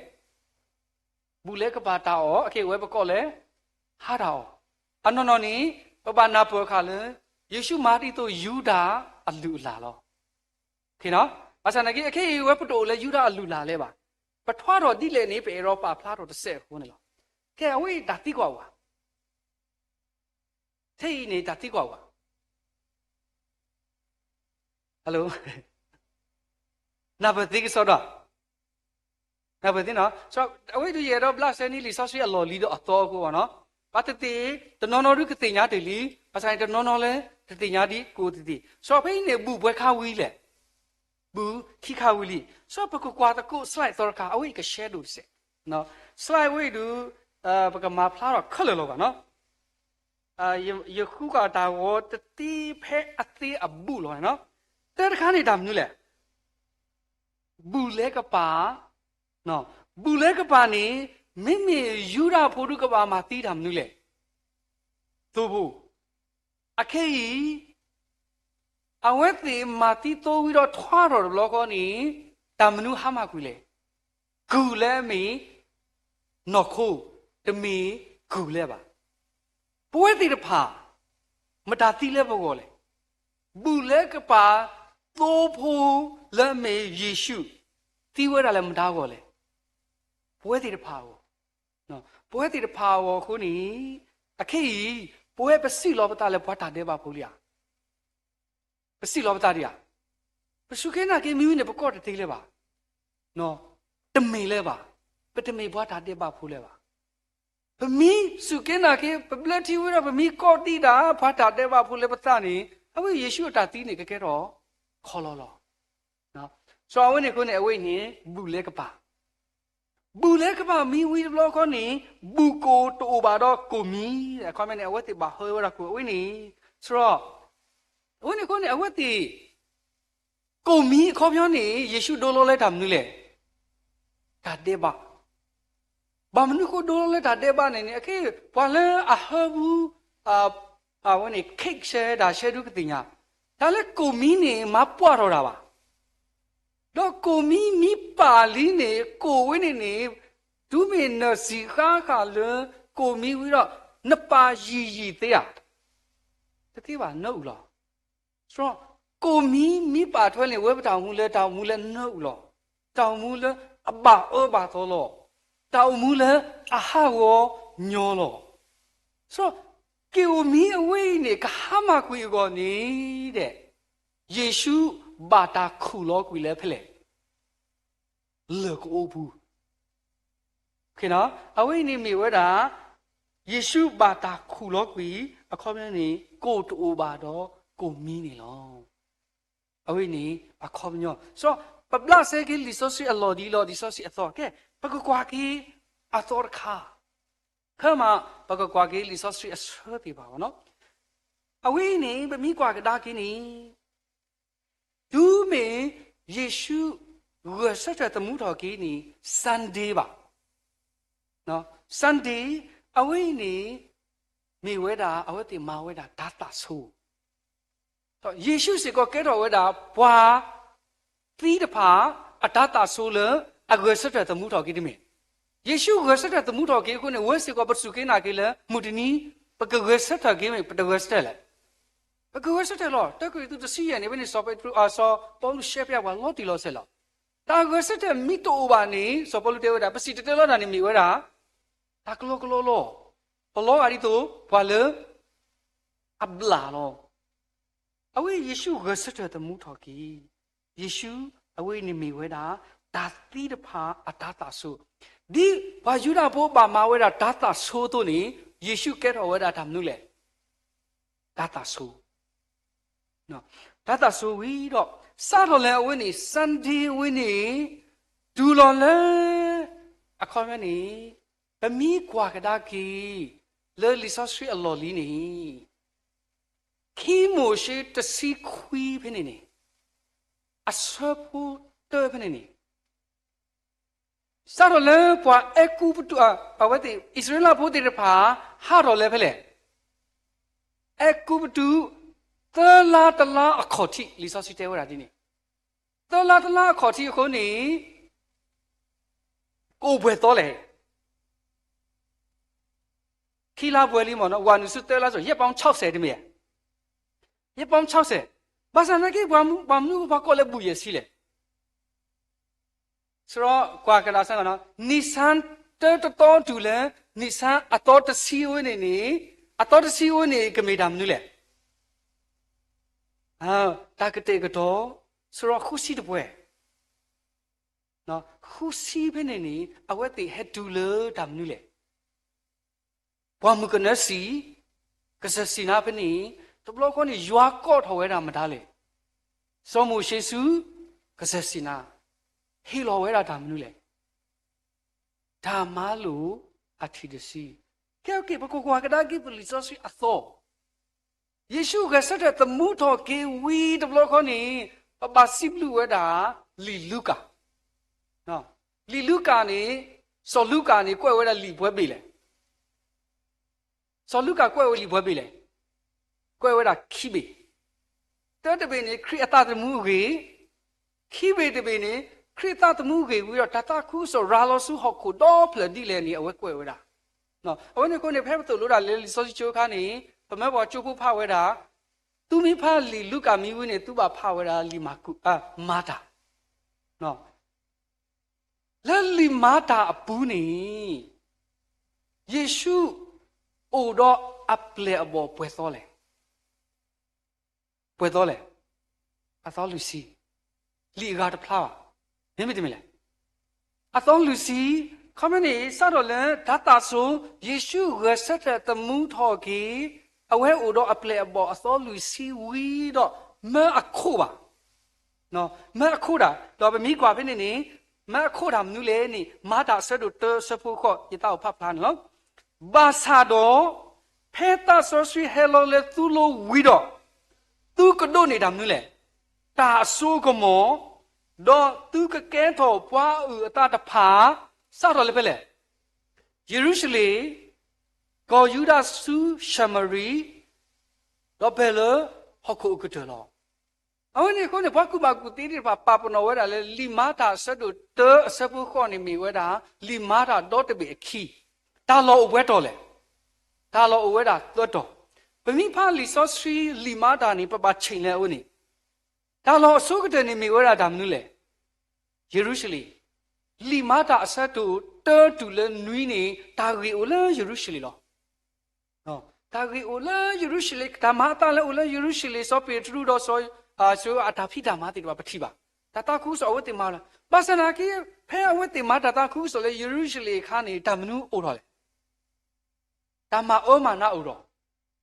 ဘူၣ်လဲၤကပာ်တၢ်အီၣ် အခဲအံၤဝဲပကိးလၢ ဟါတၢ်အီၣ်. အနီၢ်နီၢ်န့ၣ် ပဘၣ်နၢ်ပၢၢ်အခါလၢ ယ့ၣ်ၡူးမၤဒ်သိးယူဒၤအလုၢ်အလၢ်လီၤ. ဘၣ်ဆၣ်သနာ်က့ အခဲအံၤဝဲပတအိၣ်လၢယူဒၤအလုၢ်အလၢ်လၢၤဘၣ်. ပထွါထီၣ်ဒ်လဲၣ်န့ၣ် ပအဲၣ်ဒိးပာ်ဖျါထီၣ်တစဲးအဃိန့ၣ်လီၤ. ကဲ အဝဲအံၤတၢ်သံကွၢ်ဝဲ ထဲအံၤန့ၣ် တၢ်သံကွၢ်ဝဲ Hello, နၢ်ပၢၢ်သ့ကစီဒီ, နၢ်ပၢၢ်သ့နီၤ. အဝဲဒုးယအဲၣ်ဒိးဘျးစဲန့ၢ်လံာ်စီဆှံအလီၢ်လံၤဒီးအသီအဃိဘၣ်နီၤ. ဘၣ်သ့ၣ်သ့ၣ် တနီၤနီၤဒုးကသ့ၣ်ညါတ့ၢ်လံ, ဘၣ်ဆၣ်န့ၣ်တနီၤနီၤလၢ တသ့ၣ်ညါဒံးကိးသ့ၣ်သ့ၣ်. စီၤဖဲအံၤန့ၣ် ဘူၣ်ပှဲၤခါဝံၤလဲၣ်. ဘူၣ်ခံခါဝံၤလံ. စီၤပကကွၢ်သကိး slide သီတခါ အဝဲအံၤက shadow တစဲး. slide ဝဲအံၤဒုး ပကမၤဖျါထီၣ်ခဲလၢာ်လီၤဘၣ်နီၤ. ယဃုကွၢ်တၢ်ဂီၤတသ့ဖဲအသ့အဘူၣ်လီၤန့ၣ်နီၤ. တၢတခါန့ၣ်တၢ်မနုၤလဲၣ်. ဘူၣ်လဲၤကပာ်, ဘူၣ်လဲၤကပာ်န့ၣ် မ့မ့ၢ်ယူဒၤဖိဒုးကဘၣ်မၤသံတၢ်မနုၤလဲၣ်. သိဖိ. အခဲအံၤ အဝဲသ့ၣ်မၤသံသိဝံၤဒီးထွါထီၣ်တဘျီဃီန့ၣ် တၢ်မနုၤဟါမၢ်ကွံာ်လဲၣ်. ကုၢ်လၢအမ့ၢ် နီၢ်ခိ, တမ့ၢ်ကုၢ်လၢၤဘၣ်. ပဝဲသ့ၣ်တဖၣ် မတၤသံလၢပဂီၢ်လဲၣ်. ဘူၣ်လဲၤကပာ်သိဖိ လၢအမ့ၢ်ယ့ၣ်ၡူး သံဝဲဒၣ်လၢမတၤအဂီၢ်လဲၣ်. ပဝဲသ့ၣ်တဖၣ်အဂီၢ်. ပဝဲသ့ၣ်တဖၣ်အဂီၢ်အဃိန့ၣ် အခဲအံၤ ပဝဲပစံးလီၤပသးလၢပှၤတၢ်ဒဲးဘးဖိလံဧါ. ပစံးလီၤပသးဒံးဧါ. ပစူၢ်က့ၤနာ်က့ၤမ့ၢ်ဝံၤန့ၣ် ပကီၢ်တသ့လၢၤဘၣ်. တမ့ၢ်လၢၤဘၣ်. ပတမ့ၢ်ပှၤတၢ်ဒဲးဘးဖိလၢၤဘၣ်. ပမ့ၢ်စူၢ်က့ၤနာ်က့ၤ ပဘျၢထံဝံၤဒီး ပမ့ၢ်ကီၢ်ဒံးဒၣ် ပှၤတၢ်ဒဲးဘးဖိလၢပသးန့ၣ် အဝဲယ့ၣ်ၡူးအတၢ်သံန့ၣ် ကကဲထီၣ်ခီလီလီၤ. စီၤအဝဲန့ၣ်အဃိန့ၣ် အဝဲအံၤန့ၣ် ဘူၣ်လဲၤကပာ် ဘူၣ်လဲၤကပာ်မံဝံၤတဘျီဃီန့ၣ် ဘူၣ်ကိၣ်တအိၣ်ဘၣ်ဒီးကိၣ်မံၤ. အခီပညီန့ၣ် အဝဲသ့ၣ်ဘၣ်ဟၢဝဲဒၣ်ကိၣ် အဝဲန့ၣ် စရီ, အဝဲန့ၣ်အဃိန့ၣ် အဝဲသ့ၣ် ကိၣ်မံအခီပညီန့ၣ် ယ့ၣ်ၡူးဒိလီၤလၢတၢ်မနုၤလဲၣ်. တၢ်ဒဲးဘး. ဘၣ်မနုၤဃိဒိလီၤလၢတၢ်ဒဲးဘးန့ၣ်န့ၣ် အခဲအံၤ ပှၤလၢအဟၢဖှူ အဝဲန့ၣ် cake ရှဲတၢ်ရှဲဒုကသ့ၣ်ညါ, တၢ်လၢကိၣ်မံန့ၣ် မၤပှၢ်ထီၣ်တၢ်ဘၣ်. ဒီးကိၣ်မံမံပာ်လံန့ၣ် ကိၣ်ဝဲန့ၣ်န့ၣ် တုၤမ့ၢ်နစံၣ်ဃါဃာ်လၢကိၣ်မံဝံၤဒီး နပာ်ယံာ်ယံာ်သ့ဧါ. တသ့ဘၣ်, နၢအုၣ်လီၤ. စရီ, ကိၣ်မံမံပာ်ထွဲန့ၣ် ဝဲပတၢ်အိၣ်မူလၢတၢ်အိၣ်မူလၢနၢအုၣ်လီၤ. တၢ်အိၣ်မူလၢအဘၣ်အၢဘၣ်သီလီၤ. တၢ်အိၣ်မူလၢအဟးဂီၤညီလီၤ. စရီ, ကိၣ်မံအဝဲအံၤန့ၣ် ကဟါမၢ်ကွံာ်အဂီၢ်န့ၣ်ဒီး ယ့ၣ်ၡူးဘၣ်တၢ်ခူၣ်လီၤကွံာ်လၢဖဲလဲၣ်. လၢၢ်ကအိပူၤ. အဝဲအံၤန့ၣ်မ့ၢ်ဝဲဒၣ် ယ့ၣ်ၡူးဘၣ်တၢ်ခူၣ်လီၤကွံာ် အခီပညီန့ၣ် ကိၣ်တအိၣ်ဘၣ်ဒီးကိၣ်မံန့ၣ်လီၤ. အဝဲအံၤန့ၣ်အခီပညီ. စရီ, ပဘျးစဲက့ၤလံာ်စီဆှံအလီၢ်ဒ်လီၤ လံာ်စီဆှံအသီ, ကဲ, ပကကွၢ်က့ၤအသီတခါ. ခဲမး ပကကွၢ်က့ၤလံာ်စီဆှံအဆၢသ့ၣ်တဖၣ်လီၤ. အဝဲအံၤန့ၣ် ပမ့ၢ်ကွၢ်ကဒါက့ၤန့ၣ် တုၤမ့ၢ်ယ့ၣ်ၡူးဂဲၤဆၢထၢၣ်သမူထီၣ်က့ၤန့ၣ် Sunday ဘၣ်. Sunday အဝဲအံၤန့ၣ် မ့ၢ်ဝဲဒၣ်အဝဲသ့ၣ်မၤဝဲဒၣ်တၤသၣ်ဆိ ဒီးယ့ၣ်ၡူးစ့ၢ်ကီးကဲထီၣ်ဝဲဒၣ်ပှၤသံတဖၣ်အတၤသၣ်ဆိလၢအဂဲၤဆၢထၢၣ်သမူထီၣ်က့ၤတမ့ၢ်. ယ့ၣ်ၡူးဂဲၤဆၢထၢၣ်သမူထီၣ်က့ၤအဃိန့ၣ် ဝဲစ့ၢ်ကီးပစူၢ်က့ၤနာ်က့ၤလၢ မုၢ်တနံၤ ပကဂဲၤဆၢထၢၣ်က့ၤမ့ၢ် ပတဂဲၤဆၢထၢၣ်လဲၣ်. ပကဂဲၤဆၢထၢၣ်လီၤ. တၢကရံၣ်သူးတဆံယဲၢ်န့ၣ် ဖဲန့ၣ် စီၤပ့းတရူး စီၤပီလူးရှဲပျဲပှၤလီၤတံၢ်လီၤဆဲးလီၤ. တၢ်ဂဲၤဆၢထၢၣ်မ့ၢ်တအိၣ်ဘၣ်န့ၣ် စီၤပီလူးတဲဝဲဒၣ် ပစံၣ်တဲၤတဲလီၤတၢ်န့ၣ်မ့ၢ်ဝဲဒၣ် တၢ်ကလီကလီလီၤ. ပလီဂာ်ဒ်သိး ပှၤလၢ အဘျၣ်လီၤ. အဝဲယ့ၣ်ၡူးဂဲၤဆၢထၢၣ်သမူထီၣ်က့ၤ, ယ့ၣ်ၡူးအဝဲန့ၣ်မ့ၢ်ဝဲဒၣ် တၢ်သံတဖၣ်အတၤသၣ်ဆိ, ဒ်ပှၤယူဒၤဖိဘၣ်မၤဝဲဒၣ်တၤသၣ်ဆိအသိးန့ၣ် ယ့ၣ်ၡူးကဲထီၣ်ဝဲဒၣ်တၢ်မနုၤလဲၣ်. တၤသၣ်ဆိ တၤသၣ်ဆိဝံၤဒီး စးထီၣ်လၢအဝဲန့ၣ် Sunday ဝဲန့ၣ် တုၤလီၤလၢ အခီပညီန့ၣ် ပမ့ၢ်ကွၢ်ကဒါက့ၤ လၢလံာ်စီဆှံအလီၢ်လံၤန့ၣ် ခံမိၤၡ့တဆံခွံဖဲန့ၣ်န့ၣ် အဆၢဖိတၢဖဲန့ၣ်န့ၣ် စးထီၣ်လၢပှၤအဲၤကူပတူး အဝဲသ့ၣ် အံၣ်စရ့လးဖိသ့ၣ်တဖၣ် ဟးထီၣ်လၢဖဲလဲၣ်. အဲၤကူပတူး သၢလါတလါအခီၣ်ထံး လံာ်စီဆှံတဲဝဲဒၣ်ဒ်န့ၣ်, သၢလါတလါအခီၣ်ထံးအဃိန့ၣ် ကအိၣ်ပှဲၤသီလဲၣ်. ခံလါပှဲၤလံမ့ၢ်နီၤ, ဝၤနုာ်ဆူသၢလါစိၤ ရက်ပေါင်းခြောက်ဆယ် တမ့ၢ်ဧါ, ရက်ပေါင်းခြောက်ဆယ်, ဘၣ်ဆၣ်သနာ်က့ ပှၤမနုၤပှၤကိးလၢဘူးယဲၢ်ဆံလဲၣ်. စရီကွၢ်ကဒါစၢ်နီၤ, နံၣ်ဆၣ်တၢတသီတုၤလၢ နံၣ်ဆၣ်အသီတဆံဝဲန့ၣ်န့ၣ်, အသီတဆံဝဲန့ၣ် ကမ့ၢ်တၢ်မနုၤလဲၣ်. တၢ်ကတဲာ်ကတီၤ, စရီဃုဆံတပှဲၤ, ဃုဆံဖဲန့ၣ်န့ၣ် အဝဲသ့ၣ်ဟဲတုၤလၢတၢ်မနုၤလဲၣ်. ပှၤမုၣ်ကနၢစံၣ်, ကစၢၢ်စံၣ်နါဖဲန့ၣ်, တဘျီဃီန့ၣ် ယွၤကိးထီၣ်ဝဲဒၣ်မတၤလဲၣ်. စီၤမိၤၡ့ဆူ ကစၢၢ်စံၣ်နါ, ဟ့ၣ်လီၤဝဲဒၣ်တၢ်မနုၤလဲၣ်. တၢ်မၤလိာ်အထံၣ်တဆံ, ကဲက့ၤ ပကကွၢ်ကဒါက့ၤပလံာ်စီဆှံအသီ ယ့ၣ်ၡူးဂဲၤဆၢထၢၣ်သမူထီၣ်က့ၤဝံၤတဘျီဃီန့ၣ်, ပဘၣ်စံးဘျုးဝဲဒၣ် လံာ်လူၤကၣ်. လံာ်လူၤကၣ်န့ၣ်, စီၤလူၤကၣ်န့ၣ် ကွဲးဝဲဒၣ်လံာ်ပှဲၤဘ့ၣ်လဲၣ်. စီၤလူၤကၣ်ကွဲးဝဲလံာ်ပှဲၤဘ့ၣ်လဲၣ်. ကွဲးဝဲဒၣ်ခံဘ့ၣ်. တၢတဘ့ၣ်န့ၣ် ခရံာ်အသးသမူအဂ့ၢ်, ခံဘ့ၣ်တဘ့ၣ်န့ၣ် ခရံာ်အသးသမူအဂ့ၢ်ဝံၤဒီး တၢ်သးခုကစီၣ်ရၤလီၤဆူဟီၣ်ခိၣ်ဒီဖျၢၣ်ဒ်လဲၣ်န့ၣ် အဝဲကွဲးဝဲဒၣ်. အဝဲန့ၣ်အဃိန့ၣ် ဖဲပသိၣ်လိဒၣ်လၢလံာ်စီဆှံကၠိအခါန့ၣ်, ပမ့ၢ်ပှၤကၠိဖိဖးဝဲဒၣ်, သုမ့ၢ်ဖးလံာ်လူၤကၣ်မ့ၢ်ဝံၤန့ၣ် သုဘၣ်ဖးဝဲဒၣ်လံာ်မၤကူး, မၤတၢ်. လၢလံာ်မၤတၢ်အပူၤန့ၣ်, ယ့ၣ်ၡူးအိၣ်ဒီးအပျဲၢ်အဘီၣ်ပှဲၤသီလဲၣ်. ပှဲၤသီလဲၣ်. အသီလွံၢ်ဆံ, လံာ်အဂၤတဖျါဘၣ်. မ့မ့ၢ်တမ့ၢ်လဲၣ်. အသီလွံၢ်ဆံ, ခီမ့ၢ်န့ၣ် စးထီၣ်လၢတၢ်သးစူၤ, ယ့ၣ်ၡူးဂဲၤဆၢထၢၣ်သမူထီၣ်က့ၤ, အဝဲအိၣ်ဒီးအပျဲၢ်အဘီၣ်အသီလွံၢ်ဆံဝံၤဒီး မၢအခိၣ်ဘၣ် မၢအခိၣ်တၢ်, ဒီးပမ့ၢ်ကွၢ်ဖဲန့ၣ်န့ၣ်, မၢအခိၣ်တၢ်မနုၤလဲၣ်န့ၣ် မၤတၢ်အဆၢဒိၣ်တၢအဆၢဖိဃိး ယသးအိၣ်ဖးဖျါန့ၣ်လီၤ. ဘၣ်ဆၣ်ဒီး, ဖဲသးစီဆှံဟဲလီၤလၢသုလိၤဝံၤဒီး, သုကဒိးန့ၢ်တၢ်မနုၤလဲၣ်. တၢ်အစိအကမီၤ, ဒီးသုကကဲထီၣ်ပှၤအုၣ်အသးတဖၣ်, စးထီၣ်လၢဖဲလဲၣ်. ယရူၤၡလ့ၣ်, ကီၢ်ယူဒၤဆူၡမရံ, ဒီးဖဲလၢဟီၣ်ခိၣ်အကတၢၢ်လီၤ. အဝဲန့ၣ်အဃိန့ၣ် ပှၤကူၣ်ဘၣ်ကူၣ်သ့သ့ၣ်တဖၣ်ပာ်ပနီၣ်ဝဲဒၣ်လၢ လံာ်မၤတၢ်အဆၢဒိၣ်တၢအဆၢဖိဃိးန့ၣ်မ့ၢ်ဝဲဒၣ် လံာ်မၤတၢ်ဒီတဘ့ၣ်အခံ. တၢ်လီၢ်အိၣ်ပှဲၤတီၤလဲၣ်. တၢ်လီၢ်အိၣ်ဝဲဒၣ်သၢတီၤ. ပမ့ၢ်ဖးလံာ်စီဆှံလံာ်မၤတၢ်န့ၣ် ပဘၣ်ဆ့ၣ်လဲၣ်အဝဲန့ၣ်, တၢ်လီၢ်အဆိကတၢၢ်န့ၣ်မ့ၢ်ဝဲဒၣ်တၢ်မနုၤလဲၣ်. ယရူၤၡလ့ၣ်. လံာ်မၤတၢ်အဆၢဒိၣ်တၢတုၤလၢနွံန့ၣ် တၢ်ဂ့ၢ်အိၣ်လၢယရူၤၡလ့ၣ်လီၤ. တၢ်ဂ့ၢ်အိၣ်လၢယရူၤၡလ့ၣ်, တၢ်မၤအသးလၢအိၣ်လၢယရူၤၡလ့ၣ်, စီၤပ့းတရူးဒီးစီၤ, အတၢ်ဖံးတၢ်မၤသ့ၣ်တဖၣ်ပထံၣ်ဘၣ်. တၢ်သးခုကစီၣ်အဝဲသ့ၣ်မၤလီၤ. ဘၣ်ဆၣ်နာ်က့ ဖဲအဝဲသ့ၣ်မၤတၢ်သးခုကစီၣ်လၢယရူၤၡလ့ၣ်အခါန့ၣ် တၢ်မနုၤအိၣ်ထီၣ်လဲၣ်. တၢ်မၤအၢမၤနးအိၣ်ဒီး,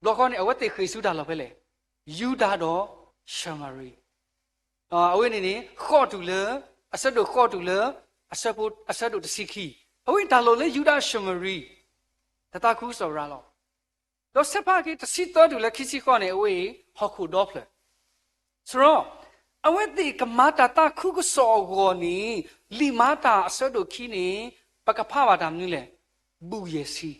ဘျီဃီန့ၣ် အဝဲသ့ၣ်ဃ့ၢ်ဆူတၢ်လီၢ်ဖဲလဲၣ်. ယူဒၤဒီးၡမရံ. အဝဲန့ၣ်န့ၣ် ဃိးတုၤလၢ, အဆၢဒိၣ်ဃိးတုၤလၢ, အဆၢဒိၣ်တဆံခံ, အဝဲတၢ်လီၢ်လၢယူဒၤၡမရံ တၢ်သးခုကစီၣ်ရၤလီၤ. ဒီးဆဲးဖးက့ၤတဆံသၢတုၤလၢခံဆံဃိးန့ၣ် အဝဲအံၤဟီၣ်ခိၣ်ဒီဖျၢၣ်. စရီ, အဝဲသ့ၣ်ကမၤတၢ်သးခုကစီၣ်အဂီၢ်န့ၣ် လံာ်မၤတၢ်အဆၢဒိၣ်ခံန့ၣ် ပကဖးဘၣ်တၢ်မနုၤလဲၣ်. ဘူၣ်ယဲၢ်ဆံ.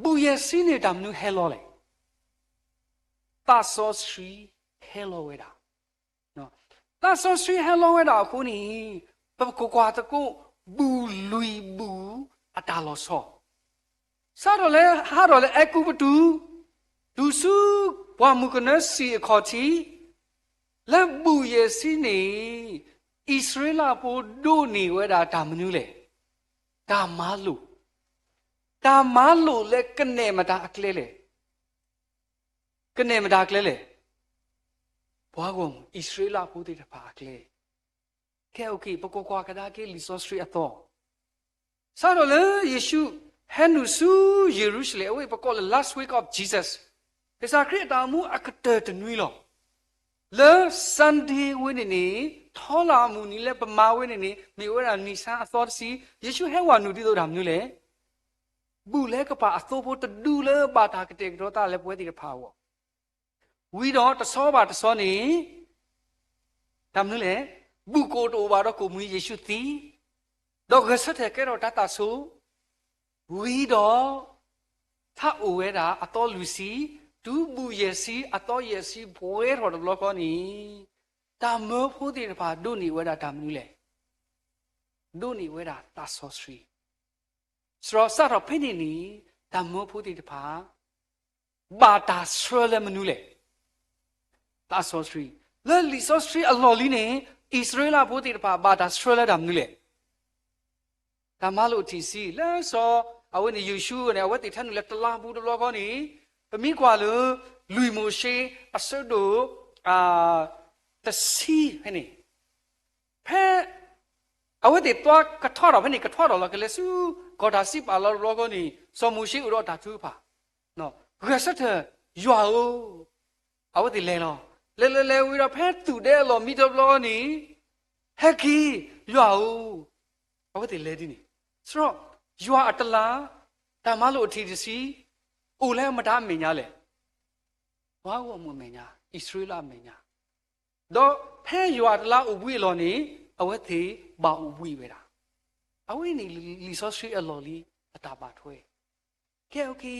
ဘူၣ်ယဲၢ်ဆံန့ၣ်တၢ်မနုၤဟဲလီၤလဲၣ်. သးစီဆှံဟဲလီၤဝဲဒၣ်. သးစီဆှံဟဲလီၤဝဲဒၣ်အဃိန့ၣ် ပကကွၢ်သကိး ဘူၣ်လွံၢ်ဘူၣ်အတၢ်လီၤဆီ စးထီၣ်လၢဟးထီၣ်လၢအဲၤကူပတူး, တုၤဆူပှၢ်မုၢ်ကနၢစံၣ်အခီၣ်ထံး, လၢဘူၣ်ယဲၢ်ဆံန့ၣ် အံၣ်စရ့လးဖိဒိးန့ၢ်ဝဲဒၣ်တၢ်မနုၤလဲၣ်. တၢ်မၤလိာ်. တၢ်မၤလိာ်လၢကနဲၣ်မတၤအကျဲလဲၣ်. ကနဲၣ်မတၤအကျဲလဲၣ်. ပှၤဂီၢ်မုၢ်အံၣ်စရ့လးဖိသ့ၣ်တဖၣ်အကျဲ. ကဲ ပကကွၢ်ကဒါက့ၤလံာ်စီဆှံအသီ စးထီၣ်လၢယ့ၣ်ၡူးဟဲနုာ်ဆူယရူၤၡလ့ၣ်, အဝဲပကိးလၢ last week of Jesus, ကစၢ်ခရံာ်အတၢ်အိၣ်မူအကတၢၢ်တနွံလီၤ. လၢ Sunday ဝဲန့ၣ်န့ၣ်, ထီလၢ်အမုၢ်နံၤလၢပမၤဝဲန့ၣ်န့ၣ် မ့ၢ်ဝဲဒၣ်နံၣ်ဆါအသီတဆံ, ယ့ၣ်ၡူးဟဲဝဲနုာ်ဒ်သိးတၢ်မနုၤလဲၣ်. ဘူၣ်လၢကပာ်အသိဖိတဒူလၢဘၣ်တၢ်ကတဲာ်ကတီၤသးလၢပဝဲသ့ၣ်တဖၣ်အဂီၢ် ဝံၤဒီးတဆီဘၣ်တဆီန့ၣ်, တၢ်မနုၤလဲၣ်, ဘူၣ်ကိၣ်တအိၣ်ဘၣ်ဒီးကိၣ်မံၤယ့ၣ်ၡူးသံ, ဒီးဂဲၤဆၢထၢၣ်ကဲထီၣ်တၢ်သးဆိ, ဝံၤဒီး, ထးအိၣ်ဝဲဒၣ်အသီလွံၢ်ဆံ, တုၤဘူၣ်ယဲၢ်ဆံအသီယဲၢ်ဆံပှဲၤထီၣ်တဘျီဃီန့ၣ်, တၢ်မၢဖိသ့ၣ်တဖၣ်ဒိးန့ၢ်ဝဲဒၣ်တၢ်မနုၤလဲၣ်, ဒိးန့ၢ်ဝဲဒၣ်သးစီဆှံ စရီစးထီၣ်ဖဲန့ၣ်န့ၣ်, တၢ်မၢဖိသ့ၣ်တဖၣ်, ဘၣ်တၢ်ဆှၢလၢမနုၤလဲၣ်. သးစီဆှံ, လၢလံာ်စီဆှံအလီၢ်လံန့ၣ်, အံၣ်စရ့လးဖိသ့ၣ်တဖၣ်ဘၣ်တၢ်ဆှၢလၢတၢ်မနုၤလဲၣ်. တၢ်မၤလိာ်ထံၣ်ဆံလၢစီၤ, အဝဲန့ၣ်ယ့ၣ်ၡူးန့ၣ် အဝဲသ့ၣ်ထၢနုာ်လၢတလးပူၤတဘျီဃီန့ၣ်, ပမ့ၢ်ကွၢ်လၢ, လွံၢ်မိၤၡ့အဆၢဒိၣ်, တဆံဖဲန့ၣ် ဖဲ, အဝဲသ့ၣ်သွါကထွါထီၣ်ဖဲန့ၣ် ကထွါထီၣ်လီၤကလဲၤဆူ, ကီၢ်တၢ်စံးပာ်လီၤတဘျီဃီန့ၣ် စီၤမိၤၡ့အိၣ်ဒီးတၢ်ထုကဖၣ်, ဂဲၤဆၢထၢၣ်, ယွၤဧၢ, အဝဲသ့ၣ်လဲၤလီၤ, လဲၤလဲၤလဲၤဝံၤဒီးဖဲသုးဒဲအလီၢ်မံတဘျီန့ၣ်, ဟဲက့ၤ, ယွၤဧၢ, အဝဲသ့ၣ်လဲၤဒ်န့ၣ်, စရီ, ယွၤအတလး, တၢ်မၤလိာ်အထံၣ်တဆံ, အိၣ်လၢမတၤအမဲာ်ညါလဲၣ်. ပှၤဂီၢ်မုၢ်အမဲာ်ညါ, အံၣ်စရ့လးအမဲာ်ညါ, ဒီးဖဲယွၤအတလးအိၣ်ဘှံးအလီၢ်န့ၣ်, အဝဲသ့ၣ်ဘၣ်အိၣ်ဘှံးဝဲဒၣ်, အဝဲန့ၣ်လံာ်စီဆှံအလီၢ်လံအတၢ်ဘၣ်ထွဲ, ကဲ,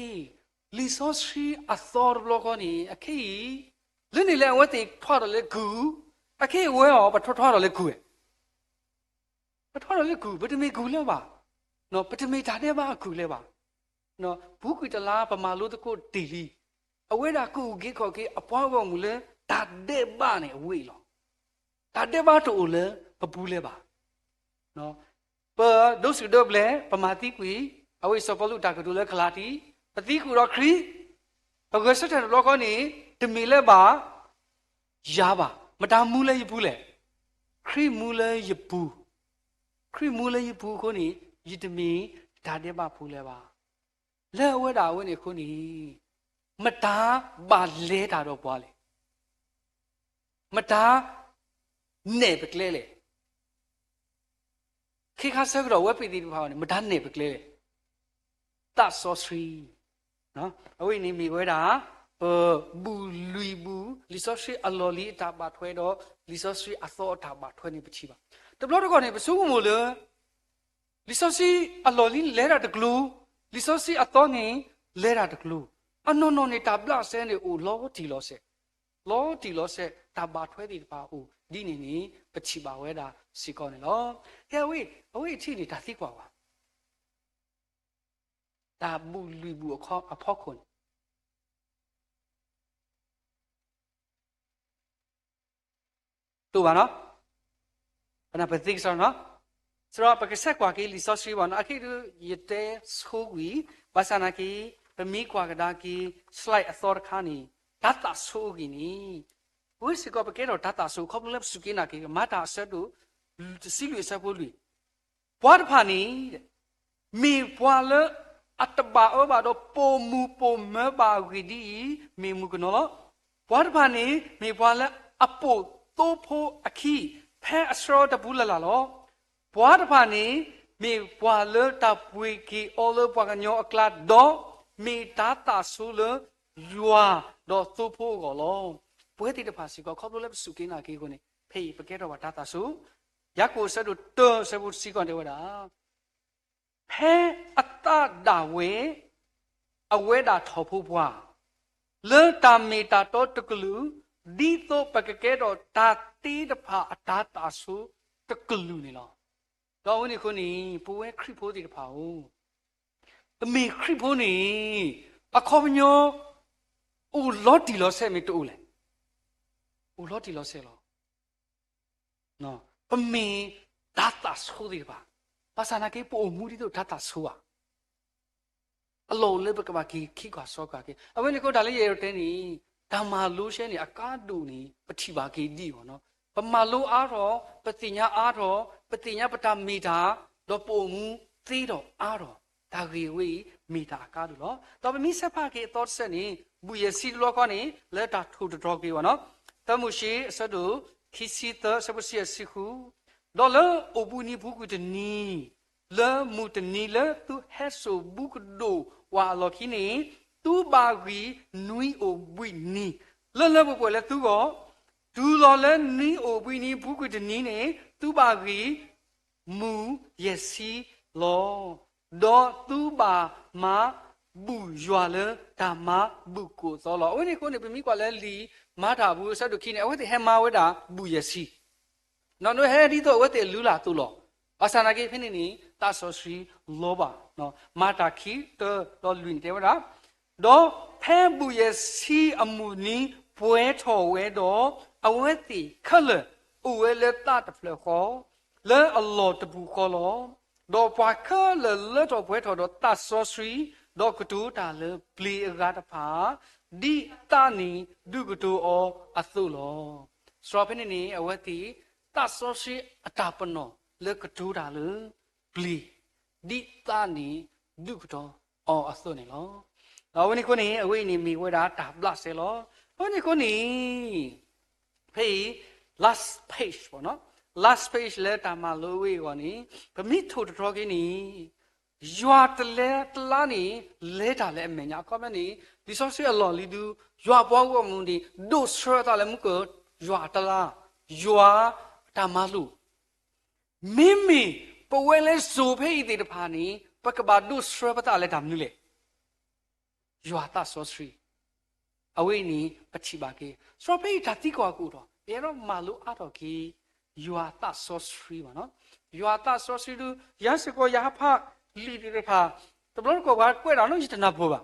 လံာ်စီဆှံအသီတဘျီဃီန့ၣ် အခဲအံၤ, လၢန့ၣ်လၢအဝဲသ့ၣ်ထွါထီၣ်လၢကုၢ်, အခဲအံၤဝဲအီၤ ပထွါထွါထီၣ်လၢကုၢ်ဝဲ ပထွါထီၣ်လၢကုၢ်, ပတမ့ၢ်ကုၢ်လၢၤဘၣ်, ပတမ့ၢ်တၢ်ဒဲးဘးအကုၢ်လၢၤဘၣ်, ပူၤကွံာ်တလါပမၤလိသကိးတ့ၢ်လံ, အဝဲဒၣ်ကအုၣ်က့ၤခီၣ်က့ၤအပှၤဂီၢ်မုၢ်လၢတၢ်ဒဲးဘးန့ၣ်အဝဲအံၤလီၤ. တၢ်ဒဲးဘးတအိၣ်လၢပပူၤလၢၤဘၣ်. ပဒိးစံးဒိးဘျဲး ပမၤသံကွံာ်, အဝဲစီၤပီလူးတၢ်ကတိၤလၢကလၤတံ, ပသံကွံာ်ဒီးခရံာ်, ပဂဲၤဆၢထၢၣ်တဘျီဃီန့ၣ်, တမ့ၢ်လၢၤဘၣ် ယၤဘၣ်, မတၤမူလၢယပူၤလဲၣ်. ခရံာ်မူလၢယပူၤ, ခရံာ်မူလၢယပူၤအဃိန့ၣ်, ယတမ့ၢ်တၢ်ဒဲးဘးဖိလၢၤဘၣ်. လၢအဝဲဒၣ်အဝဲန့ၣ်အဃိန့ၣ်, မတၤဘၣ်လဲၤတၢ်ဒီးပှၤလဲၣ်. မတၤနဲၣ်ပကျဲလဲၣ်. ခ့ခါဆၢကတီၢ်ဝဲပသ့ၣ်တဖၣ်န့ၣ် မတၤနဲၣ်ပကျဲလဲၣ်. သးစီဆှံ, အဝဲအံၤန့ၣ်မ့ၢ်ဝဲဒၣ် ပဘူၣ်လွံၢ်ဘူၣ် လံာ်စီဆှံအလီၢ်လံၤအတၢ်ဘၣ်ထွဲဒီး လံာ်စီဆှံအသီအတၢ်ဘၣ်ထွဲန့ၣ်ပထံၣ်ဘၣ်. တဘျီတခီၣ်န့ၣ် ပဆိကမိၣ်လၢ လံာ်စီဆှံအလီၢ်လံၤလဲၤတၢ်တကျိၤ, လံာ်စီဆှံအသီန့ၣ် လဲၤတၢ်တကျိၤ, အနီၢ်နီၢ်န့ၣ်တၢ်ဘျးစဲန့ၣ်အိၣ်လီၤတံၢ်လီၤဆဲး, လီၤတံၢ်လီၤဆဲး တၢ်ဘၣ်ထွဲသ့ၣ်တဖၣ်အိၣ်ဒ်န့ၣ်န့ၣ် ပထံၣ်ဘၣ်ဝဲဒၣ်စ့ၢ်ကီးန့ၣ်လီၤ. ကဲအဝဲ အဝဲအံၤထံၣ်န့ၣ် တၢ်သံကွၢ်ဝဲ တၢ်ဘူၣ်လွံၢ်ဘူၣ်အခီ အဖီခိၣ်န့ၣ် တိၢ်ဘၣ်နီၤ, ပနၢ်ပၢၢ်သ့ကစီဒီနီၤ, စရီပကဆဲးကွၢ်က့ၤလံာ်စီဆှံဘၣ်နီၤ, အခံဒုးယတဲဆိကွံာ်, ဘၣ်ဆၣ်နာ်က့ ပမ့ၢ်ကွၢ်ကဒါက့ၤ slide အသီတခါန့ၣ် တၢ်သးဆိအဂ့ၢ်န့ၣ်, ပဝဲစ့ၢ်ကီးပကဲထီၣ်တၢ်သးဆိ ခီဖျိလၢပစူၢ်က့ၤနာ်က့ၤ မၤတၢ်အဆၢဒိၣ် တဆံလွံၢ်အဆၢဖိလွံၢ် ပှၤတဖၣ်န့ၣ် မ့ၢ်ပှၤလၢအတဘၣ်အၢဘၣ်ဒီးပိာ်မုၣ်ပိာ်မၢၤဘၣ်အဂ့ၢ်ဒ်အံၤ မ့ၢ်မုၣ်ကနီၤလီၤ. ပှၤတဖၣ်န့ၣ် မ့ၢ်ပှၤလၢအပိာ်သိဖိအခံ ဖဲအဆှၢတပူၤလၢ်လၢ်လီၤ. ပှၤတဖၣ်န့ၣ် မ့ၢ်ပှၤလၢတၢ်ပှ့ၤက့ၤအီၤလၢပှၤကညီအကျါ ဒီးမ့ၢ်တၢ်သးဆိလၢယွၤဒီးသိဖိအဂီၢ်လီၤ. ပဝဲသ့ၣ်တဖၣ်စ့ၢ်ကီး ခီဖျိလၢပစူၢ်က့ၤနာ်က့ၤအဃိန့ၣ် ဖဲအံၤပကဲထီၣ်ဘၣ်တၢ်သးဆိ ယၤကိာ်အဆၢဒိၣ်တၢ အဆၢဖိတဆံဃိးတဲဝဲဒၣ်, ဖဲအသးဒၣ်ဝဲ အဝဲဒၣ်ထီၣ်ဖိပှၤ လၢတၢ်မ့ၢ်တၢ်တီတကလုာ် ဒ်သိးပကကဲထီၣ်တၢ်သ့တဖၣ်အတၢ်သးဆိတကလုာ်န့ၣ်လီၤ. ဒီးအဝဲန့ၣ်အဃိန့ၣ် ပဝဲခရံာ်ဖိသ့ၣ်တဖၣ်ဧၢ, ပမ့ၢ်ခရံာ်ဖိန့ၣ် အခီပညီ အိၣ်လီၤတံၢ်လီၤဆဲးမ့ၢ်တအိၣ်လဲၣ်. အိၣ်လီၤတံၢ်လီၤဆဲးလီၤ. ပမ့ၢ်တၢ်သးဆိသ့ၣ်တဖၣ်, ဘၣ်ဆၣ်နာ်က့ ပအိၣ်မူဒ်သိးတၢ်သးဆိဘၣ်. အလီၢ်အိၣ်လၢပကဘၣ်က့ၤခံကွၢ်စီကွၢ်က့ၤ. အဝဲန့ၣ်အဃိတၢ်လၢယအဲၣ်ဒိးတဲန့ၣ် တၢ်မၤလိရှဲန့ၣ် အကါဒိၣ်န့ၣ် ပထံၣ်ဘၣ်က့ၤဒ်အံၤဘၣ်နီၤ. ပမၤလိအါထီၣ်, ပသ့ၣ်ညါအါထီၣ်, ပသ့ၣ်ညါပတၢ်မ့ၢ်တၢ်, ဒီးပအိၣ်မူသ့ဒီးအါထီၣ်, တၢ်ဂ့ၢ်ဝဲအံၤ မ့ၢ်တၢ်အကါဒိၣ်လီၤ. ဒီးပမ့ၢ်ဆဲးဖးက့ၤအသီတဆၢန့ၣ် ဘူၣ်ယဲၢ်ဆံတဘျီဃီန့ၣ် လၢတၢ်ထိၣ်တတြီၤက့ၤဘၣ်နီၤ. သၢမိၤၡ့ အဆၢဒိၣ် ခံဆံသၢ အဆၢဖိတဆံဃု, ဒီးလၢအိၣ်ဘှံးနံၤပူၤကွံာ်တနံၤ လၢမုၢ်တနံၤလၢသုဟဲစိာ်ဘူးကဒိၣ်ဝဲအလီၢ်ခံန့ၣ် သုဘၣ်ဂံၢ်နွံအိၣ်ဘှံးနံၤ လၢလၢပှဲၤပှဲၤလၢသုဂီၢ်, တုၤလီၤလၢနွံအိၣ်ဘှံးနံၤပူၤကွံာ်တနံၤန့ၣ် သုဘၣ်ဂံၢ် မုၢ်ယဲၢ်ဆံလီၤ. ဒီးသုဘၣ်မၤဘူၣ်ယွၤလၢတၢ်မၤဘူၣ်ကိၢ်သီလီၤ. အဝဲန့ၣ်အဃိန့ၣ် ပမ့ၢ်ကွၢ်လၢလံာ်မၤတၢ်အပူၤအဆၢဒိၣ်ခံန့ၣ် အဝဲသ့ၣ်ဟဲမၤဝဲဒၣ်ဘူၣ်ယဲၢ်ဆံ ဒီးဟဲဒ်သိးအဝဲသ့ၣ်အလုၢ်အလၢ်အသိးလီၤ. ဘၣ်ဆၣ်နာ်က့ဖဲန့ၣ်န့ၣ် သးစီဆှံလီၤဘၣ်. မၤတၢ်ခံတၢဒီးလွံၢ်န့ၣ်တဲဝဲဒၣ်, ဒီးဖဲဘူၣ်ယဲၢ်ဆံအမုၢ်နံၤပှဲၤထီၣ်ဝဲဒီး, အဝဲသ့ၣ်ခဲလၢာ်အိၣ်ဝဲလၢသးတဖျၢၣ်ဃီ, လၢအလီၢ်တပူၤဃီလီၤ. ဒီးပှၤခဲလၢာ်လၢထီၣ်ပှဲၤထီၣ်ဒီးသးစီဆှံ, ဒီးကတိၤတၢ်လၢပျ့ၤအဂၤတဖၣ်, ဒ်သးန့ၣ်ဒုးကတိၤအီၤအသိးလီၤ. စရီဖဲန့ၣ်န့ၣ် အဝဲသ့ၣ် သးစီဆှံအတၢ်ပနီၣ်လၢကတိၤတၢ်လၢပျ့ၤ, ဒ်သးန့ၣ်ဒုးကတိၤအီၤအသိးန့ၣ်လီၤ. ဒီးအဝဲန့ၣ်အဃိန့ၣ် အဝဲအံၤန့ၣ်မ့ၢ်ဝဲဒၣ်တၢ်ဘျးစဲလီၤ. အဝဲန့ၣ်အဃိန့ၣ် ဖဲအံၤ last page ပေါ့နော်, last page လၢတၢ်မၤလိဝဲအဂီၢ်န့ၣ် ပမ့ၢ်ထိၣ်တတြီၤက့ၤန့ၣ် ယွၤတလဲတလါန့ၣ် လဲၤတၢ်လၢအမဲာ်ညါ အခီပညီန့ၣ် လံာ်စီဆှံအလီၢ်လံၤဒု ယွၤပှၤဂီၢ်မုၢ်န့ၣ် ဒိးဆှၢအသးလၢမူကၢၢ် ယွၤအတလါ, ယွၤအတၢ်မၤလိာ်. မ့မ့ၢ်ပဝဲလၢစိၤဖဲအံၤသ့ၣ်တဖၣ်န့ၣ် ပကဘၣ်ဒိးဆှၢပသးလၢတၢ်မနုၤလဲၣ်. ယွၤသးစီဆှံ, အဝဲအံၤန့ၣ် ပထံၣ်ဘၣ်က့ၤ စရီဖဲအံၤတၢ်သံကွၢ်ကအိၣ်ထီၣ် ပအဲၣ်ဒိးမၤလိအါထီၣ်က့ၤ ယွၤသးစီဆှံဘၣ်နီၤ. ယွၤသးစီဆှံဒု ယၤစ့ၢ်ကီးယဟးဖးလံာ်သ့ၣ်တဖၣ် တဘျီတခီၣ်ပှၤကွဲးတၢ်နီၤ ယတနၢ်ပၢၢ်ဘၣ်.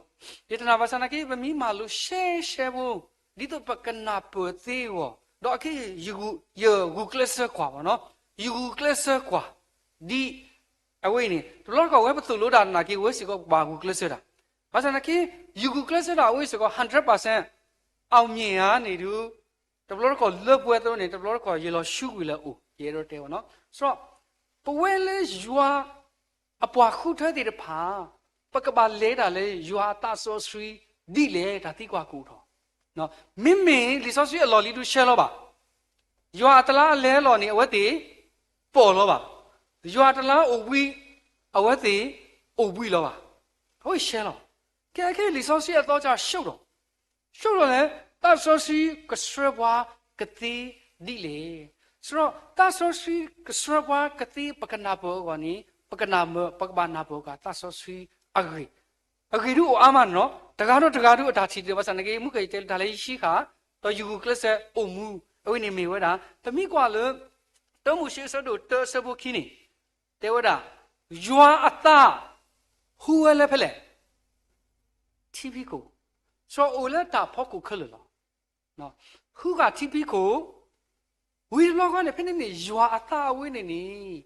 ယတနၢ်ဘၣ်ဆၣ်နာ်က့ ပမ့ၢ်မၤလိရှဲရှဲဖိ ဒ်သိးပကနၢ်ပၢၢ်သ့အဂီၢ် ဒီးအခဲအံၤ ယဂုာ်ကျဲးစၢးကွၢ်ဘၣ်နီၤ, ယဂုာ်ကျဲးစၢးကွၢ် ဒ် အဝဲအံၤန့ၣ် တဘျီတခီၣ်ဝဲပသိၣ်လိတၢ်နာ်က့ ဝဲစ့ၢ်ကီးပဘၣ်ဂုာ်ကျဲးစၢးတၢ်. ဘၣ်ဆၣ်နာ်က့ ယဂုာ်ကျဲးစၢးတၢ်အဝဲစ့ၢ်ကီး hundred percent အောင်မြင်ဧါန့ၣ်ဒု တဘျီတခီၣ်လၢပှဲၤသ့န့ၣ် တဘျီတခီၣ်ယလီၤဆူကွံာ်လၢအအိၣ် ယအဲၣ်ဒိးတဲဘၣ်နီၤ. စရီ ပဝဲလၢယွၤ အပှၤဃုထၢသ့ၣ်တဖၣ် ပကဘၣ်လဲၤတၢ်လၢယွၤအသးစီဆှံဒ်လဲၣ် တၢ်သံကွၢ်ကအိၣ်ထီၣ်. မ့မ့ၢ်လံာ်စီဆှံအလီၢ်လံၤဒုရှဲလီၤဘၣ်. ယွၤအတလါအလဲအလီၢ်န့ၣ် အဝဲသ့ၣ်ပီၢ်လီၤဘၣ်. ယွၤအတလါအိၣ်ဘှံး အဝဲသ့ၣ်အိၣ်ဘှံးလီၤဘၣ်. အဝဲရှဲလီၤ. ကဲ ခဲအံၤလံာ်စီဆှံအသီစၢ် ရှုပ်တော့, ရှုပ်တော့လဲၣ်, သးစီဆှံကဆှၢပှၤကသ့ဒ်လဲၣ်. ဆိုတော့သးစီဆှံကဆှၢပှၤကသ့ ပကနၢ်ပၢၢ်အဂီၢ်န့ၣ် ပကနၢ်ပၢၢ် ပကဘၣ်နၢ်ပၢၢ်အဂ့ၢ်, အဂ့ၢ်ဒုးအိၣ်အါမးန့ၣ်လီၤ. တဂၤဒီးတဂၤဒုးအတၢ်ထံၣ်တၢ် ဘၣ်ဆၣ်သနာ်က့ မုၢ်ကယတဲလၢတၢ်လၢယဟံးဃာ် ဒီးယဂုာ်ကျဲးစၢးအိၣ်မူ အဝဲန့ၣ်မ့ၢ်ဝဲဒၣ် ပမ့ၢ်ကွၢ်လၢ တၢမိၤၡ့အဆၢဒိၣ်တၢအဆၢဖိခံန့ၣ် တဲဝဲဒၣ် ယွၤအသး ဟူဝဲလၢဖဲလဲၣ်, ထံဖံးခိၣ်, စီၤအိၣ်လၢတၢ်ဖီခိၣ်ခဲလၢာ်လီၤ. ဟူဃာ်ထံဖံးခိၣ်, ဝံၤတဘျီဃီန့ၣ် ဖဲန့ၣ်န့ၣ် ယွၤအသးအဝဲန့ၣ်န့ၣ်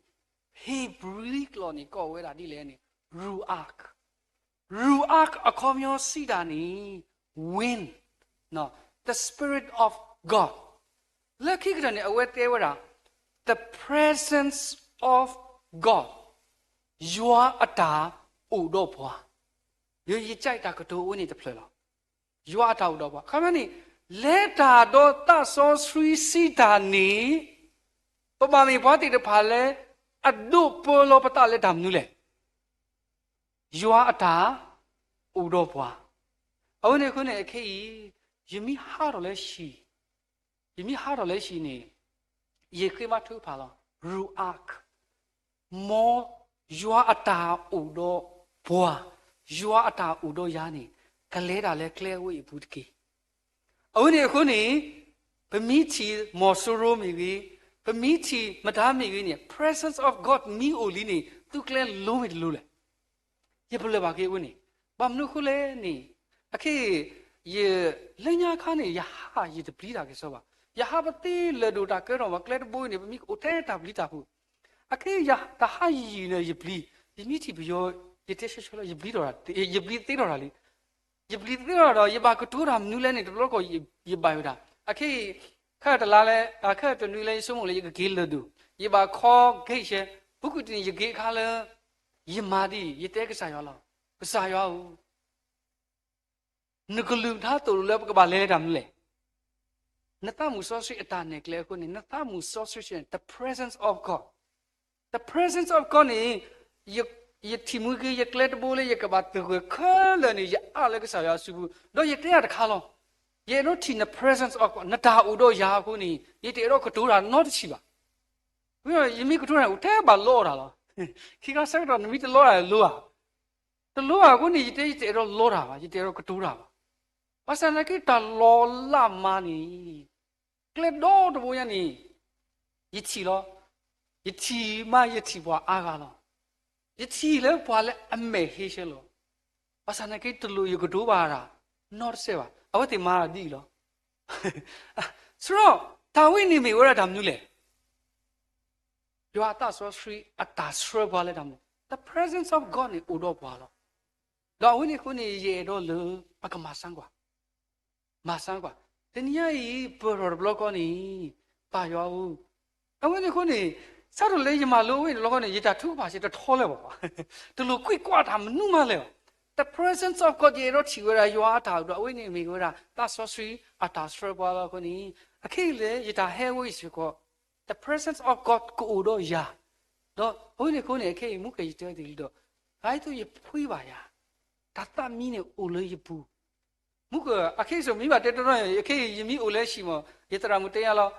Hebrew ကျိာ်န့ၣ် ကိးဝဲဒၣ်ဒ်လဲၣ်န့ၣ် Ruach, Ruach အခီပညီစံးတၢ်န့ၣ် wind, the Spirit of God. လၢခံကတၢၢ်န့ၣ် အဝဲတဲဝဲဒၣ် the presence of God, ယွၤအတၢ်အိၣ်ဒီးပှၤ, ယယကြိုက်တၢ်ကတိၤအဝဲန့ၣ်တဖျၢၣ်လီၤ. ယွၤအတၢ်အိၣ်ဒီးပှၤ အခီပညီန့ၣ် လဲၤတၢ်ဒီးသးစီဆှံစံးတၢ်န့ၣ် ပဘၣ်မ့ၢ်ပှၤသ့ၣ်တဖၣ်လၢ အဒိးပၢလီၤပသးလၢတၢ်မနုၤလဲၣ်. ယွၤအတၢ်အိၣ်ဒီးပှၤ, အဝဲန့ၣ်အဃိန့ၣ် အခဲအံၤ ယမ့ၢ်ဟးထီၣ်လၢဟံၣ်, ယမ့ၢ်ဟးထီၣ်လၢဟံၣ်န့ၣ် ယဃ့ဘါထုကဖၣ်လီၤ. Ruach, မ်ယွၤအတၢ်အိၣ်ဒီးပှၤ, ယွၤအတၢ်အိၣ်ဒီးယၤန့ၣ် ကလဲၤတၢ်လၢကျဲအဝဲအံၤအပူၤတက့ၢ်. အဝဲန့ၣ်အဃိန့ၣ် ပမ့ၢ်ထံၣ်မီၤစိရိၤမ့ၢ်ဂ့ၤ, ပမ့ၢ်ထံၣ်မတၤမ့ၢ်ဂ့ၤန့ၣ် presence of God မ့ၢ်အိၣ်လံန့ၣ် သုကျဲလိၤမ့ၢ်တလိၤလဲၣ်. ယပလၢၢ်ဘၣ်က့ၤအဝဲန့ၣ်, ဘၣ်မနုၤအဃိလဲၣ်န့ၣ်, အခဲအံၤ ယ, လၢညါခါန့ၣ် ယဟးယတပျံၤတၢ်ကစီဘၣ်. ယဟးပသ့လၢာ်ဒိၣ်တၢ်ကဲထီၣ်ဘၣ် ကျဲတဘိအံၤန့ၣ် ပမ့ၢ်အိၣ်ထဲတၢ်ပျံၤတၢ်ဖုး, အခဲအံၤယတဟးယံာ်ယံာ်န့ၣ် ယပျံၤ, ယမ့ၢ်ထံၣ်ပယီၤ, ယတဲဆၢဆၢလၢ ယပျံၤထီၣ်, ယပျံၤသ့ထီၣ်တၢ်လံ. ယပျံၤသ့ထီၣ်ဒီး ယဘၣ်ကတိၤတၢ်မနုၤလဲၣ်န့ၣ် တဘျီဃီ ယဘၣ်ဝဲဒၣ်. အခဲအံၤ ခဲအံၤတလါလၢ, ခဲအံၤတနွံလၢယဆိကမိၣ်လၢယကက့ၤလၢာ်ဒိၣ်, ယဘၣ်ခီ gate ရှဲ, ပူၤကွံာ်တနံၤ ယက့ၤအခါလၢ ယမၤဒ်အံၤ ယတဲကစၢ်ယွၤလီၤ. ကစၢ်ယွၤဧၢ, နကလုၢ်ကထါသိၣ်လိလၢပကဘၣ်လဲၤလၢတၢ်မနုၤလဲၣ်. နသးမုၣ်စီဆှံအတၢ်နဲၣ်ကျဲအဃိန့ၣ် နသးမုၣ်စီဆှံန့ၣ် the presence of God, the presence of God န့ၣ် ယ, ယထံၣ်မှံက့ၤ ယကျဲတဘိလၢယကဘၣ်သဂၢၢ်ခဲလၢာ်န့ၣ် ယအးလၢကစၢ်ယွၤအစုပူၤ, ဒီးယတဲအါတခါလီၤ. ယအဲၣ်ဒိးထံၣ်န presence of God, နတၢ်အိၣ်ဒီးယၤအဃိန့ၣ် ယတအဲၣ်ဒိးကတိၤတၢ်နီတဆံးဘၣ်. ယမ့ၢ်ကတိၤတၢ်အိၣ်ထဲဘၣ်လီအီၣ်တၢ်လီၤ. ခံခါဆၢကတီၢ် နမ့ၢ်တလီတၢ်လိၤဧါ, တလိၤဧါအဃိန့ၣ် ယတဲ ယတအဲၣ်ဒိးလီတၢ်ဘၣ်, ယတအဲၣ်ဒိးကတိၤတၢ်ဘၣ်. ဘၣ်ဆၣ်သနာ်က့ တၢ်လီၤလၢမၤန့ၣ် ကျဲဒီတဘိညါန့ၣ် ယထံၣ်လီၤ. ယထံၣ်မး ယထံၣ်ပှၤအါဂၤလီၤ. ယထံၣ်လၢပှၤလၢအမဲာ်ဟ့ဆၢလီၤ. ဘၣ်ဆၣ်သနာ်က့ တလိၣ်ယကတိၤဘၣ်တၢ်နီတစဲးဘၣ်. အဝဲသ့ၣ်မၤဒ်အံၤလီၤ. ဆိုတော့ တၢ်ဝဲန့ၣ်မ့ၢ်ဝဲဒၣ်တၢ်မနုၤလဲၣ်. ယွၤအသးစီဆှံအတၢ်ဆှၢပှၤလၢတၢ်မနုၤ, the presence of God န့ၣ်အိၣ်ဒီးပှၤလီၤ. ဒီးအဝဲန့ၣ်အဃိန့ၣ် ယအဲၣ်ဒိးလၢပကမၤစၢၤကွၢ် မၤစၢၤကွၢ်. တနံၤညါအံၤ ပၢၢ်ထီၣ်တဘျီဃီန့ၣ် ပၢ်ယွၤဧၢ, အဝဲန့ၣ်အဃိန့ၣ် ဆၢထၢၣ်လၢယမၤလိအဝဲန့ၣ်တဘျီဃီန့ၣ် ယတၢ်ထုကဖၣ်စ့ၢ်တထီလၢၤဘၣ်. တလိၣ်ကွံာ်ကွၢ်တၢ်မနုၤမးလဲၣ်. The presence of God ယအဲၣ်ဒိးထံၣ်ဝဲဒၣ်ယွၤအတၢ်အိၣ်ဒီး အဝဲန့ၣ်မ့ၢ်ဝဲဒၣ် သးစီဆှံအတၢ်ဆှၢပှၤလီၤအဃိန့ၣ် အခဲအံၤလၢယတၢ်ဟဲဝဲအံၤစ့ၢ်ကီး the presence of God ကအိၣ်ဒီးယၤ, ဒီးအဝဲန့ၣ်အဃိန့ၣ် အခဲအံၤ မူကယတဲတ့ၢ်လံဒီး ဂၤအံၤသိးယဖှံဘၣ်ယၤ, တၢ်သးမံန့ၣ်အိၣ်လၢယပူၤ မူက အခဲအံၤစိမံဘၣ်တဲတရီ အခဲအံၤ ယမ့ၢ်အိၣ်လၢဟံၣ်မး ယသရၣ်မုၣ်တဲယၤလီၤ,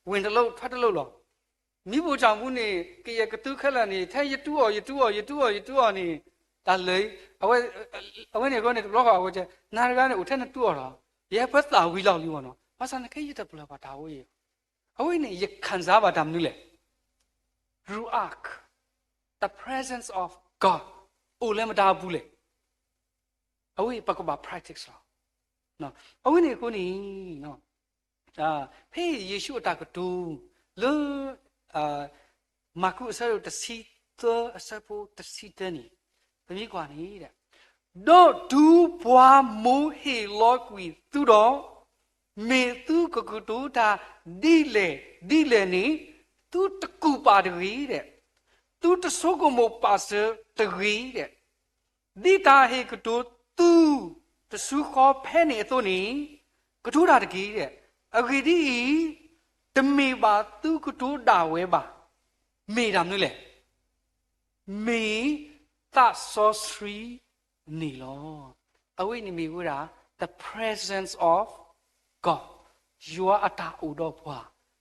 ဝင်တလုပ် ထွက်တလုပ် လီၤ. မ့ၢ်ပိာ်တၢ်မူန့ၣ် ကယဲၢ်ကသူခဲလၢာ်န့ၣ် ထဲယတူၢ်အီၣ် ယတူၢ်အီၣ် ယတူၢ်အီၣ် ယတူၢ်အီၣ်န့ၣ် တၢ်လၢာ်, အဝဲန့ၣ်အဃိန့ၣ် တဘျီဃီအဝဲတဲ နၤတဂၤန့ၣ် အိၣ်ထဲနတူၢ်အီၣ်လီၤ. ယဟဲဖဲသၣ်ဝံၤလီၤလံမးနီၤ. ဘၣ်ဆၣ်သနာ်က့ ယတပျၢ်ဘၣ်တၢ်ဝဲအံၤ. အဝဲန့ၣ် ယခံစားဘၣ်တၢ်မနုၤလဲၣ်. Ruach, the presence of God အိၣ်လၢမတၤအပူၤလဲၣ်. အဝဲပကဘၣ် practice လီၤ. အဝဲန့ၣ်အဃိန့ၣ် ဖဲယ့ၣ်ၡူးအတၢ်ကတိၤလၢ မၢ်ကူးအဆၢဒိၣ်တဆံသၢအဆၢဖိတဆံတၢန့ၣ် ပမ့ၢ်ကွၢ်န့ၣ် ဒီးတုၤပှၤမိၤဟ့ၣ်လီၤကွံာ်သုဒီး, မ့ၢ်သုကကတိၤတၢ်ဒ်လဲၣ်ဒ်လဲၣ်န့ၣ် သုတကူၣ်ပာ်တဂ့ၤ, သုတဆိကမိၣ်ပာ်စၢၤတဂ့ၤ, ဒ်တၢ်ဟ့ၣ်ကတိၤသုတစုဃီဖဲန့ၣ်အသိးန့ၣ် ကတိၤတၢ်တက့ၢ်. အဂ့ၢ်ဒ်အံၤ, တမ့ၢ်ဘၣ်သုကတိၤဒၣ်ဝဲဘၣ်. မ့ၢ်တၢ်မနုၤလဲၣ်. မ့ၢ်သးစီဆှံန့ၣ်လီၤ. အဝဲန့ၣ်မ့ၢ်ဝဲဒၣ် the presence of God, ယွၤအတၢ်အိၣ်ဒီးပှၤ,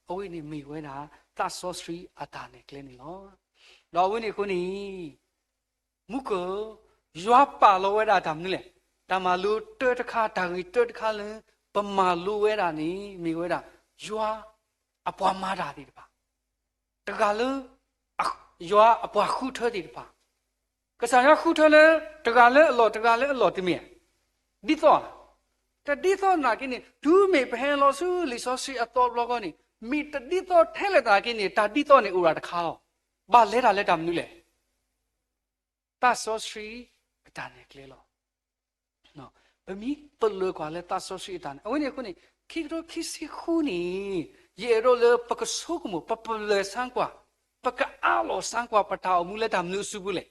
အဝဲန့ၣ်မ့ၢ်ဝဲဒၣ် သးစီဆှံအတၢ်နဲၣ်ကျဲန့ၣ်လီၤ. ဒီးအဝဲန့ၣ်အဃိန့ၣ် မူကၢၢ်, ယွၤပာ်လီၤဝဲဒၣ်တၢ်မနုၤလဲၣ်, တၢ်မၤလိတၢ်တခါ, တၢ်ဂ့ၢ်တၢ်တခါလၢ ပမၤလိဝဲဒၣ်န့ၣ် မ့ၢ်ဝဲဒၣ် ယွၤအပှၤမၤတၢ်သ့ၣ်တဖၣ်, တဂၤလၢ ယွၤအပှၤဃုထၢသ့ၣ်တဖၣ်, ကစၢ်ယွၤဃုထၢလၢ တဂၤလၢအလီၢ် တဂၤလၢအလီၢ် တမ့ၢ်ဧါ. ဒ်သိးဧါ. တဒ်သိးသနာ်က့န့ၣ် တုၤမ့ၢ်ပဟဲလီၤဆူလံာ်စီဆှံအသီတဘျီဃီန့ၣ် မ့ၢ်တဒ်သိးထဲလဲၣ်သနာ်က့န့ၣ် တၢ်ဒ်သိးန့ၣ်အိၣ်ဒၣ်တခါလီၤ. ဘၣ်လဲၤတၢ်လၢတၢ်မနုၤလဲၣ်. သးစီဆှံအတၢ်နဲၣ်ကျဲလီၤ. ပမ့ၢ်ပလၢၢ်ကွၢ်လၢသးစီဆှံအတၢ်နဲၣ်, အဝဲန့ၣ်အဃိန့ၣ် ခံကထိခံဆံဃုန့ၣ် ယအဲၣ်ဒိးလၢပကဆိကမိၣ်, ပပလၢၢ်ဆန်းကွၢ်, ပကအးလီၤဆန်းကွၢ် ပတၢ်အိၣ်မူလၢတၢ်မနုၤအစုပူၤလဲၣ်.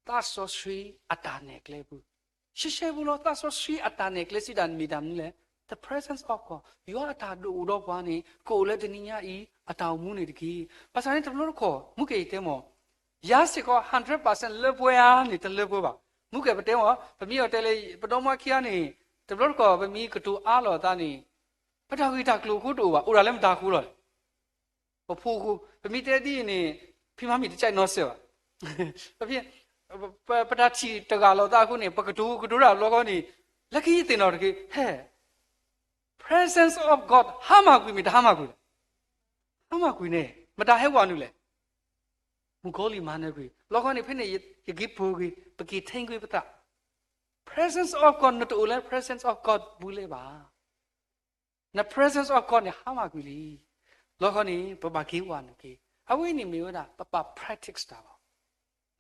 သးစီဆှံအတၢ်နဲၣ်ကျဲပူၤ, ရှဲရှဲပူၤလီၤ. သးစီဆှံအတၢ်နဲၣ်ကျဲစံးဒၣ်မ့ၢ်တၢ်မနုၤလဲၣ်. The presence of God, ယွၤအတၢ်ဒုးအိၣ်ဒီးပှၤန့ၣ် ကအိၣ်လၢတနံၤညါအံၤ အတၢ်အိၣ်မူန့ၣ်တက့ၢ်. ဘၣ်ဆၣ်န့ၣ်တဘျီတခီၣ် မူကဲအံၤတဲမ့ၢ် ယၤစ့ၢ်ကီး hundred percent လၢပှဲၤဧါန့ၣ် တလၢပှဲၤဘၣ်. မူကဲပတဲမ့ၢ် ပမ့ၢ်အီၤတဲလၢ ပဒီမါခံဂၤန့ၣ် တဘျီတခီၣ် ပမ့ၢ်ကတိၤအါလီၤအသးန့ၣ် ပတၢ်ဂ့ၢ်တၢ်ကျိၤအဃိတအိၣ်ဘၣ်, အိၣ်ဒၣ်လၢမတၤအဃိလီၤ. ပဖိအဃိ, ပမ့ၢ်တဲဒ်အံၤန့ၣ် ဖံမါမံၤတကဲနီစဲးဘၣ်. ပတၢ်ထံၣ်တဂၤလီၤသးအဃိန့ၣ် ပကတိၤကတိၤတၢ်တဘျီဃီန့ၣ် လၢခံယသ့ၣ်နီၣ်တက့ၢ် ဟဲ presence of God ဟါမၢ်ကွံာ်မ့ၢ်တဟါမၢ်ကွံာ်လဲၣ်. ဟါမၢ်ကွံာ်န့ၣ် မတၤဟဲဝဲနုာ်လဲၣ်. မုၣ်ကီၤလံၢ်မၤနၢၤကွံာ် လီၤဃီန့ၣ် ဖဲန့ၣ် ယက့ၤပၢၤကွံာ် ပက့ၤထိကွံာ်ပသး. Presence of God နတအိၣ်လၢ presence of God ပူၤလၢၤဘၣ်. န presence of God န့ၣ် ဟါမၢ်ကွံာ်လံ. လီၤဃီန့ၣ် ပဘၣ်က့ၤဝဲနုာ်က့ၤ. အဝဲန့ၣ်မ့ၢ်ဝဲဒၣ် ပပာ် practice တၢ်လီ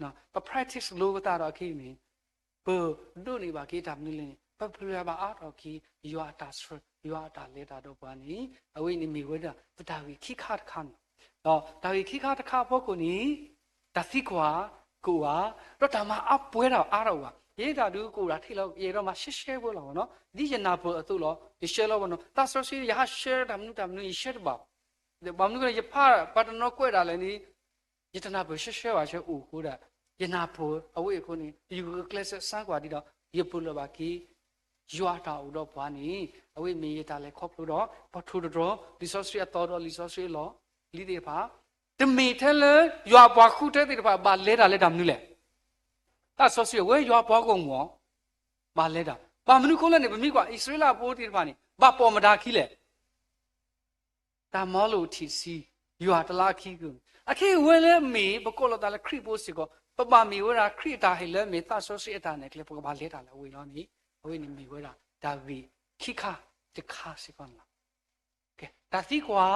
ၤ. ပ practice လိာ်ပသးဒီးအခံန့ၣ် ပဒိးန့ၢ်ဘၣ်က့ၤတၢ်မနုၤလဲၣ်န့ၣ် ပပျဲၢ်ဘၣ်အါထီၣ်က့ၤ ယွၤအတၢ်ဆှၢ ယွၤအတၢ်လဲၤတၢ်ဒီးပှၤန့ၣ် အဝဲန့ၣ်မ့ၢ်ဝဲဒၣ် ပတၢ်ဂ့ၢ်ခံခါတခါန့ၣ်လီၤ. ဒီးတၢ်ဂ့ၢ်ခံခါတခါအဖီခိၣ်န့ၣ် တၢ်သံကွၢ်ကအိၣ်ဧါ, ဒီးတၢ်မၤအါပှဲၤတၢ်အါထီၣ်ဧါ. ယဲဒၣ်ဒုးကအိၣ်ဒၣ်ထဲလီၤ ယအဲၣ်ဒိးမၤရှဲရှဲဖိလီၤနီၤ. ဒ်ယနၢ်ပၢၢ်အသိးလီၤ ယရှဲလီၤဘၣ်နီၤ. သးစီဆှံ ယဟးရှဲတၢ်မနုၤတၢ်မနုၤ ယရှဲတဘၣ်. ဘၣ်မနုၤဃိန့ၣ် ယဖးပှၤတနီၤကွဲးဒၣ်လဲာ်န့ၣ် ယတနၢ်ပၢၢ်ရှဲရှဲဘၣ် ဆဲအိၣ်အဃိဒၣ် ယနၢ်ပၢၢ်အဝဲအံၤအဃိန့ၣ် ယဂုာ်ကျဲးစၢးစၢကွၢ်ဒံးဒီး ယပလၢၢ်ဘၣ်က့ၤ ယွၤအတၢ်အိၣ်ဒီးပှၤန့ၣ် အဝဲမ့ၢ်ယတၢ်လဲၤခီဖျိဒီး ပထိၣ်သတြီၤ လံာ်စီဆှံအသီဒီးလံာ်စီဆှံအလီၢ်လံၤသ့ၣ်တဖၣ် တမ့ၢ်ထဲလၢ ယွၤအပှၤဃုထၢသ့ၣ်တဖၣ် ဘၣ်လဲၤတၢ်လၢတၢ်မနုၤလဲၣ်. သးစီဆှံဝဲယွၤအပှၤဂီၢ်မုၢ်အီၤ ဘၣ်လဲၤတၢ်. ဘၣ်မနုၤအဃိလဲၣ်န့ၣ် ပမ့ၢ်ကွၢ်အံၣ်စရ့လးဖိသ့ၣ်တဖၣ်န့ၣ် ဘၣ်ပိာ်မတၤခံလဲၣ်. တၢ်မၤလိာ်ထံၣ်ဆံ ယွၤတလါခံကန့ၣ် အခဲအံၤဝဲလၢမ့ၢ်ပကိးလီၤသးလၢခရံာ်ဖိစ့ၢ်ကီး ပဘၣ်မ့ၢ်ဝဲဒၣ်ခရံာ်အတၢ်ဟ့ၣ်လၢအမ့ၢ်သးစီဆှံအတၢ်နဲၣ်ကျဲ ပကဘၣ်လဲၤတၢ်လၢအဝဲအံၤလီၤန့ၣ် အဝဲန့ၣ်မ့ၢ်ဝဲဒၣ်တၢ်ဂ့ၢ်ခံခါတခါစ့ၢ်ကီးန့ၣ်လီၤ. တၢ်သံကွၢ်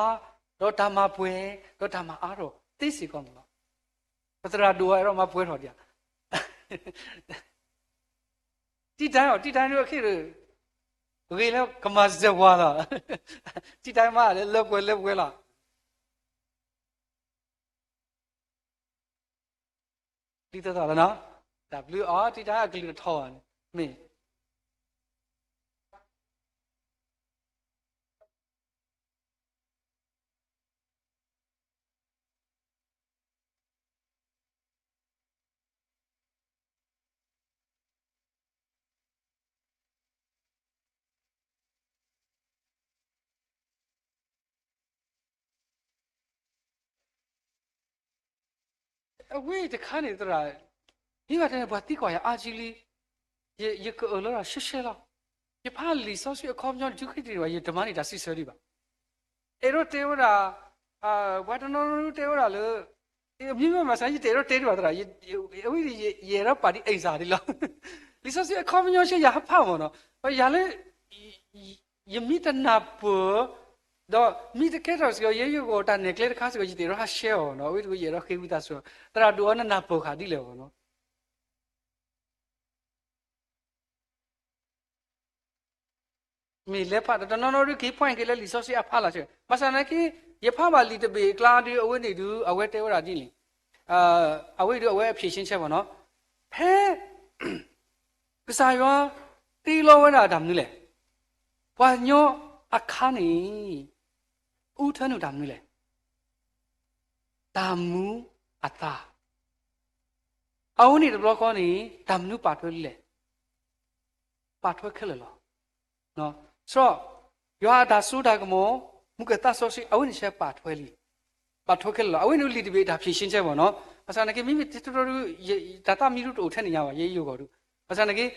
ဒီးတၢ်မၤပှဲၤ ဒီးတၢ်မၤအါထီၣ်သ့စ့ၢ်ကီးန့ၣ်လီၤ. ပသရၣ်ဒိၣ်ဝဲအဲၣ်ဒိးမၤပှဲၤထီၣ်ဒံးဧါ တံၢ်တၢ်အီၤ တံၢ်တၢ်န့ၣ်အခဲအံၤ ဂ့ၤလၢကမၤစၢၤပှၤလီၤ. တံၢ်တၢ်မးလၢလၢပှဲၤလၢပှဲၤလီၤ. ဒ်သိးသိးလီၤနီၤ, တၢ်ဘျုးအီၤ တံၢ်တၢ်အကလုၢ်တထီၣ်ဘၣ်န့ၣ် မ့ၢ် အဝဲတခါန့ၣ်သရၣ်, မ့ၢ်ဘၣ်တဲန့ၣ် ပှၤသံကွၢ်ယၤအါကံလံ, ယကအၢၣ်လီၤတၢ်ရှဲရှဲလီၤ. ယဖးလံာ်စီဆှံအခီပညီ တုၤခဲအံၤဘၣ် ယတမၤန့ၢ်တၢ်စံးဆၢဒံးဘၣ်. အဲၣ်ဒိးတဲဝဲဒၣ်, ပှၤတနီၤနီၤတဲဝဲဒၣ်လၢ, မ့မ့ၢ်မၤစၢၤ ယတအဲၣ်ဒိးတဲဒံးဘၣ်သရၣ်, အဝဲဒၣ်ယအဲၣ်ဒိးပာ်ဒ်အံၤစၢ်ဒ်လီၤ. လံာ်စီဆှံအခီပညီရှဲ ယဟးဖးမ့ၢ်နီၤ, ယၤလၢ ယမ့ၢ်တနၢ်ပၢၢ်, ဒီးမ့ၢ်တကဲထီၣ်စ့ၢ်ကီး ယဲယဂီၢ်တၢ်နဲၣ်ကျဲတခါစ့ၢ်ကီး ယတအဲၣ်ဒိးဟးရှဲအီၤနီၤ, အဝဲဒၣ်ယအဲၣ်ဒိးဃ့ဝံသးစူၤ, သရၣ်ဒိၣ်အီၤ နနၢ်ပၢၢ်ဃာ်ဒ်လဲၣ်အီၤနီၤ. မ့ၢ်လဲၤဖးဒီး တနီၤနီၤဒုးက့ၤ point က့ၤလၢလံာ်စီဆှံအဖးလီၤစ့ၢ်, ဘၣ်ဆၣ်သနာ်က့ ယဖးဘၣ်လံာ်တဘ့ၣ်အကျါဒုး အဝဲန့ၣ်ဒုး အဝဲတဲဝဲဒၣ်ဒ်န့ၣ်, အဝဲဒုးအဝဲအဖြေရှင်းချက်မ့ၢ်နီၤ, ဖဲ ကစၢ်ယွၤတ့လီၤဝဲဒၣ်တၢ်မနုၤလဲၣ်, ပှၤကညီအခါန့ၣ် အူထၢနုာ်တၢ်မနုၤလဲၣ်, တၢ်မူအသါ. အဝဲန့ၣ်တဘျီဃီန့ၣ် တၢ်မနုၤပာ်ထွဲလံလဲၣ်. ပာ်ထွဲခဲလၢာ်လီၤ. စရီ, ယွၤအတၢ်စိတၢ်ကမီၤ, မူကသးစီဆှံ အဝဲန့ၣ်ဆဲပာ်ထွဲလံ, ပာ်ထွဲခဲလၢာ်လီၤ. အဝဲန့ၣ်လံာ်တဘ့ၣ်အတၢ်ဖြေရှင်းချက်ဘၣ်နီၤ. ဘၣ်ဆၣ်သနာ်က့ မ့မ့ၢ်တတီဒုး တၢ်သးမံဒုတအိၣ်ထဲန့ၣ်ညါဘၣ်, ယဲယိၤဂီၢ်ဒုး. ဘၣ်ဆၣ်သနာ်က့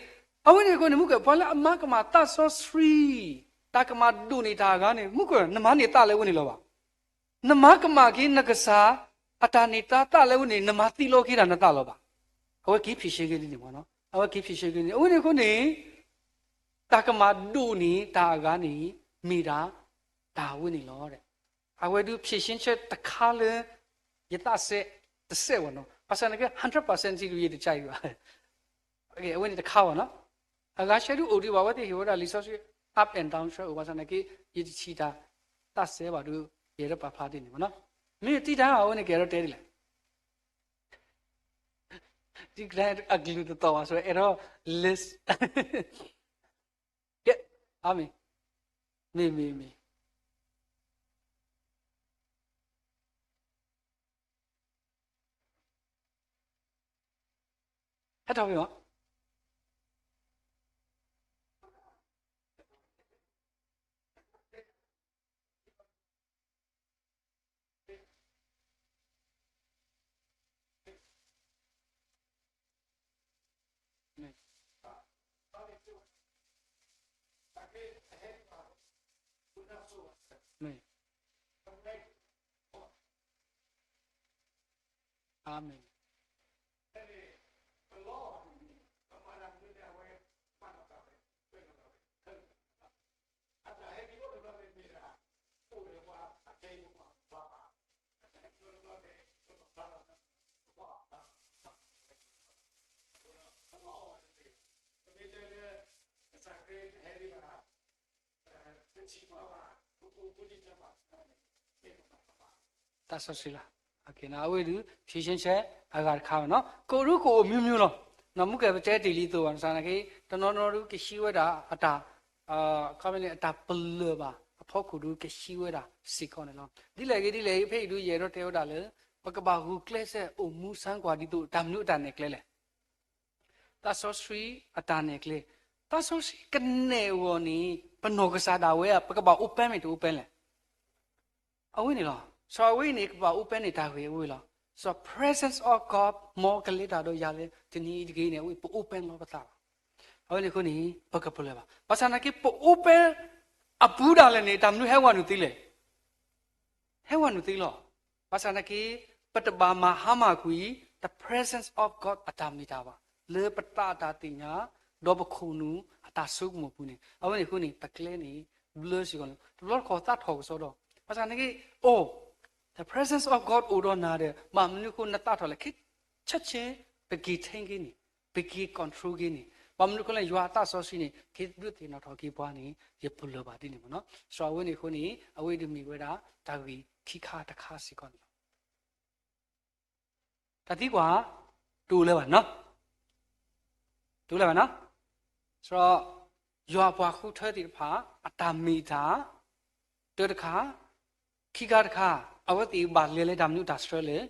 အဝဲန့ၣ်အဃိန့ၣ် မူကပှၤလၢအမၤကမၣ်သးစီဆှံ တၢ်ကမၣ်ဒိၣ်န့ၢ်တၢ်အဂၤန့ၣ် မူက နမၤန့ၢ်သးလၢအဝဲန့ၣ်လီၤဘၣ်. နမၤကမၣ်က့ၤနကစၢ် အတၢ်န့ၢ်သါသးလၢအဝဲန့ၣ် နမၤသံလီၤက့ၤဒၣ်နသးလီၤဘၣ်. အဝဲက့ၤဖြေရှင်းက့ၤန့ၣ်မ့ၢ်နီၤ, အဝဲက့ၤဖြေရှင်းက့ၤန့ၣ် အဝဲန့ၣ်အဃိန့ၣ် တၢ်ကမၣ်ဒိၣ်န့ၢ်တၢ်အဂၤန့ၣ် မ့ၢ်ဒၣ် တၢ်ဝဲန့ၣ်လီၤ. အဝဲဒုးဖြေရှင်းချက်တခါလၢ ယသးစဲတစဲးဘၣ်နီၤ. ဘၣ်ဆၣ်သနာ်က့ hundred percent ဒုးယတကးအံၤဘၣ်. အဝဲန့ၣ်တခါဘၣ်နီၤ. အဂၤဆဲဒုးအိၣ်ဒံးဘၣ် အဝဲသ့ၣ်ဟ့ၣ်ဝဲဒၣ်လံာ်စီဆှံ up and down ဆၢအိၣ် ဘၣ်ဆၣ်သနာ်က့ ယတထံၣ်တၢ်သးစဲဘၣ်ဒီး ယအဲၣ်ဒိးပာ်ဖျါဒ်န့ၣ်မ့ၢ်နီၤ. မ့ၢ်တံတၢ် အဝဲန့ၣ်ကအဲၣ်ဒိးတဲဒ်လဲၣ်. တံတၢ်အကလုၢ်တသီၣ်ဘၣ် so အဲၣ်ဒိး list ကဲ, အၤမ့ၣ်, မ့ၢ်မ့ၢ်မ့ၢ် ဟဲထီၣ်ဖဲမ့ၢ် အၤမ့ၣ်. သးစီဆှံလီၤ. အဝဲဒုး ဖြေရှင်းချက် အဂၤတခါဘၣ်နီၤ. ကအိၣ်ဒုးကအိၣ်မံၤမံၤလီၤ. မူကဲပတဲတ့ၢ်လံသိးဘၣ် ဘၣ်ဆၣ်သနာ်က့ တနီၤနီၤဒုးကဟံးဝဲဒၣ်အတၢ် ခီမ့ၢ်န့ၣ် အတၢ်ပလၢၢ်ဘၣ် အဖီခိၣ်ဒုး ကဟံးဝဲဒၣ်စ့ၢ်ကီးန့ၣ်လီၤ. ဒ်လဲၣ်ဂ့ၤဒ်လဲၣ်ဂ့ၤ ဖဲအံၤဒုး ယအဲၣ်ဒိးတဲဝဲဒၣ်လၢ ပကဘၣ်ဂုာ်ကျဲးစၢးအိၣ်မူစါကွၢ်ဒ်သိး တၢ်မနုၤအတၢ်နဲၣ်ကျဲလဲၣ်. သးစီဆှံအတၢ်နဲၣ်ကျဲ, သးစီဆှံကနဲၣ်အဂီၢ်န့ၣ် ပနီၢ်ကစၢ်ဒၣ်ဝဲ ပကဘၣ် open မ့ၢ်တ open လဲၣ်. အဝဲန့ၣ်လီၤ. စီၤအဝဲအံၤန့ၣ် ကဘၣ် open န့ၣ်တၢ်ဂ့ၢ်အဝဲလီၤ. စီၤ presence of God မ်ကလဲၤတၢ်ဒီးယၤလၢတနံၤအံၤတက့ၢ်န့ၣ် အဝဲပ open လီၤပသးလီၤ. အဝဲန့ၣ်အဃိန့ၣ် ပကပလၢၢ်ဘၣ်. ဘၣ်ဆၣ်သနာ်က့ ပ open အပူၤဒၣ်လဲာ်န့ၣ် တၢ်မနုၤဟဲဝဲနုာ်သ့လဲၣ်. ဟဲဝဲနုာ်သ့လီၤ. ဘၣ်ဆၣ်သနာ်က့ ပတဘၣ်မၤဟါမၢ်ကွံာ် the presence of God အတၢ်မ့ၢ်တၢ်ဘၣ် လၢပသးအတၢ်သ့ၣ်ညါ ဒီးပခိၣ်နူာ်အတၢ်ဆိကမိၣ်ပူၤန့ၣ် အဝဲန့ၣ်အဃိန့ၣ် ပကျဲန့ၣ် ဘျၢစ့ၢ်ကီးန့ၣ် တဘျီတခီၣ်သးထီၣ်ကစီဒီး ဘၣ်ဆၣ်သနာ်က့ အိၣ် the presence of God အိၣ်ဒီးနၤဒီး ဘၣ်မနုၤအဃိနသးထီၣ်လဲၣ် ခဲဆ့ဆ့ ပက့ၤထိန်းက့ၤန့ၣ် ပက့ၤ control က့ၤန့ၣ် ဘၣ်မနုၤအဃိလဲၣ် ယွၤအသးစီဆှံန့ၣ် က့ၤဒုးသ့ၣ်နီၣ်ထီၣ်က့ၤပှၤန့ၣ် ယပလၢၢ်ဘၣ်ဒ်န့ၣ်မ့ၢ်နီၤ. စီၤအဝဲန့ၣ်အဃိန့ၣ် အဝဲဒၣ်မ့ၢ်ဝဲဒၣ်တၢ်ဂ့ၢ်ခံခါတခါစ့ၢ်ကီးန့ၣ်လီၤ. တၢ်သံကွၢ် တအိၣ်လၢၤဘၣ်နီၤ, တအိၣ်လၢၤဘၣ်နီၤ. စီၤ ယွၤအပှၤဃုထၢသ့ၣ်တဖၣ် အတၢ်မ့ၢ်တၢ် တၢတခါ, ခံခါတခါ, အဝဲသ့ၣ်ဘၣ်လဲၤလၢတၢ်မနုၤတၢ်ဆှၢလဲၣ်.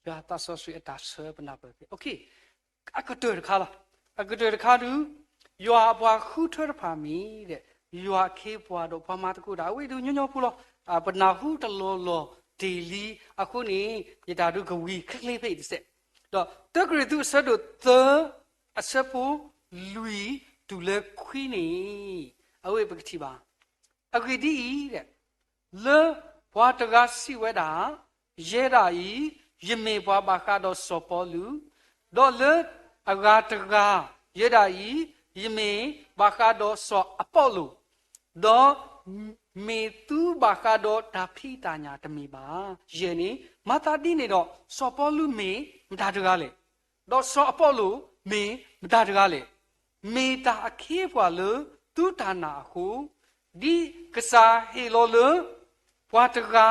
ယွၤသးစီဆှံအတၢ်ဆှၢပနၢ်ပၢၢ်သ့ၣ် အကတၢၢ်တခါလီၤ. အကတၢၢ်တခါဒုး ယွၤအပှၤဃုထၢတဖၣ်မ့ၢ်ဒီး ယွၤအခ့အပှၤဒီးပှၤမၤသကိးတၢ် အဝဲဒုးညီညီဖိလီၤ. ပနၢ်ဟူတလီၢ်လီၢ်တ့ၢ်လံ အဃိန့ၣ် ယတၢ်ဒုးကဝံၤချ့ချ့ဖဲအံၤတစဲး, ဒီးတၢကရံၣ်သူးအဆၢဒိၣ်သၢ အဆၢဖိလွံၢ်တုၤလၢခွံန့ၣ် အဝဲပကထံၣ်ဘၣ် အဂ့ၢ်ဒ်အံၤ, လၢပှၤတဂၤစံးဝဲဒၣ်, ယဲဒၣ်အံၤ, ယမ့ၢ်ပှၤဘၣ်ဃးဒီးစီၤပီလူး, ဒီးလၢအဂၤတဂၤ, ယဲဒၣ်အံၤ, ယမ့ၢ်ဘၣ်ဃးဒီးစီၤအပီလိၣ်, ဒီးမ့ၢ်သုဘၣ်ဃးဒီးတၢ်ဖံးတၢ်ညၣ်တမ့ၢ်ဘၣ်. ယဲၢ်န့ၣ်, မၤသးဒ်န့ၣ်ဒီး စီၤပီလူးမ့ၢ်မတၤတဂၤလဲၣ်. ဒီးစီၤအပီလိၣ်မ့ၢ်မတၤတဂၤလဲၣ်. မ့ၢ်တၢ်အခ့အပှၤလၢသုတၢ်နာ်အဃိ, ဒ်ကစၢ်ဟ့ၣ်လီၤလၢ ပှၤတဂၤ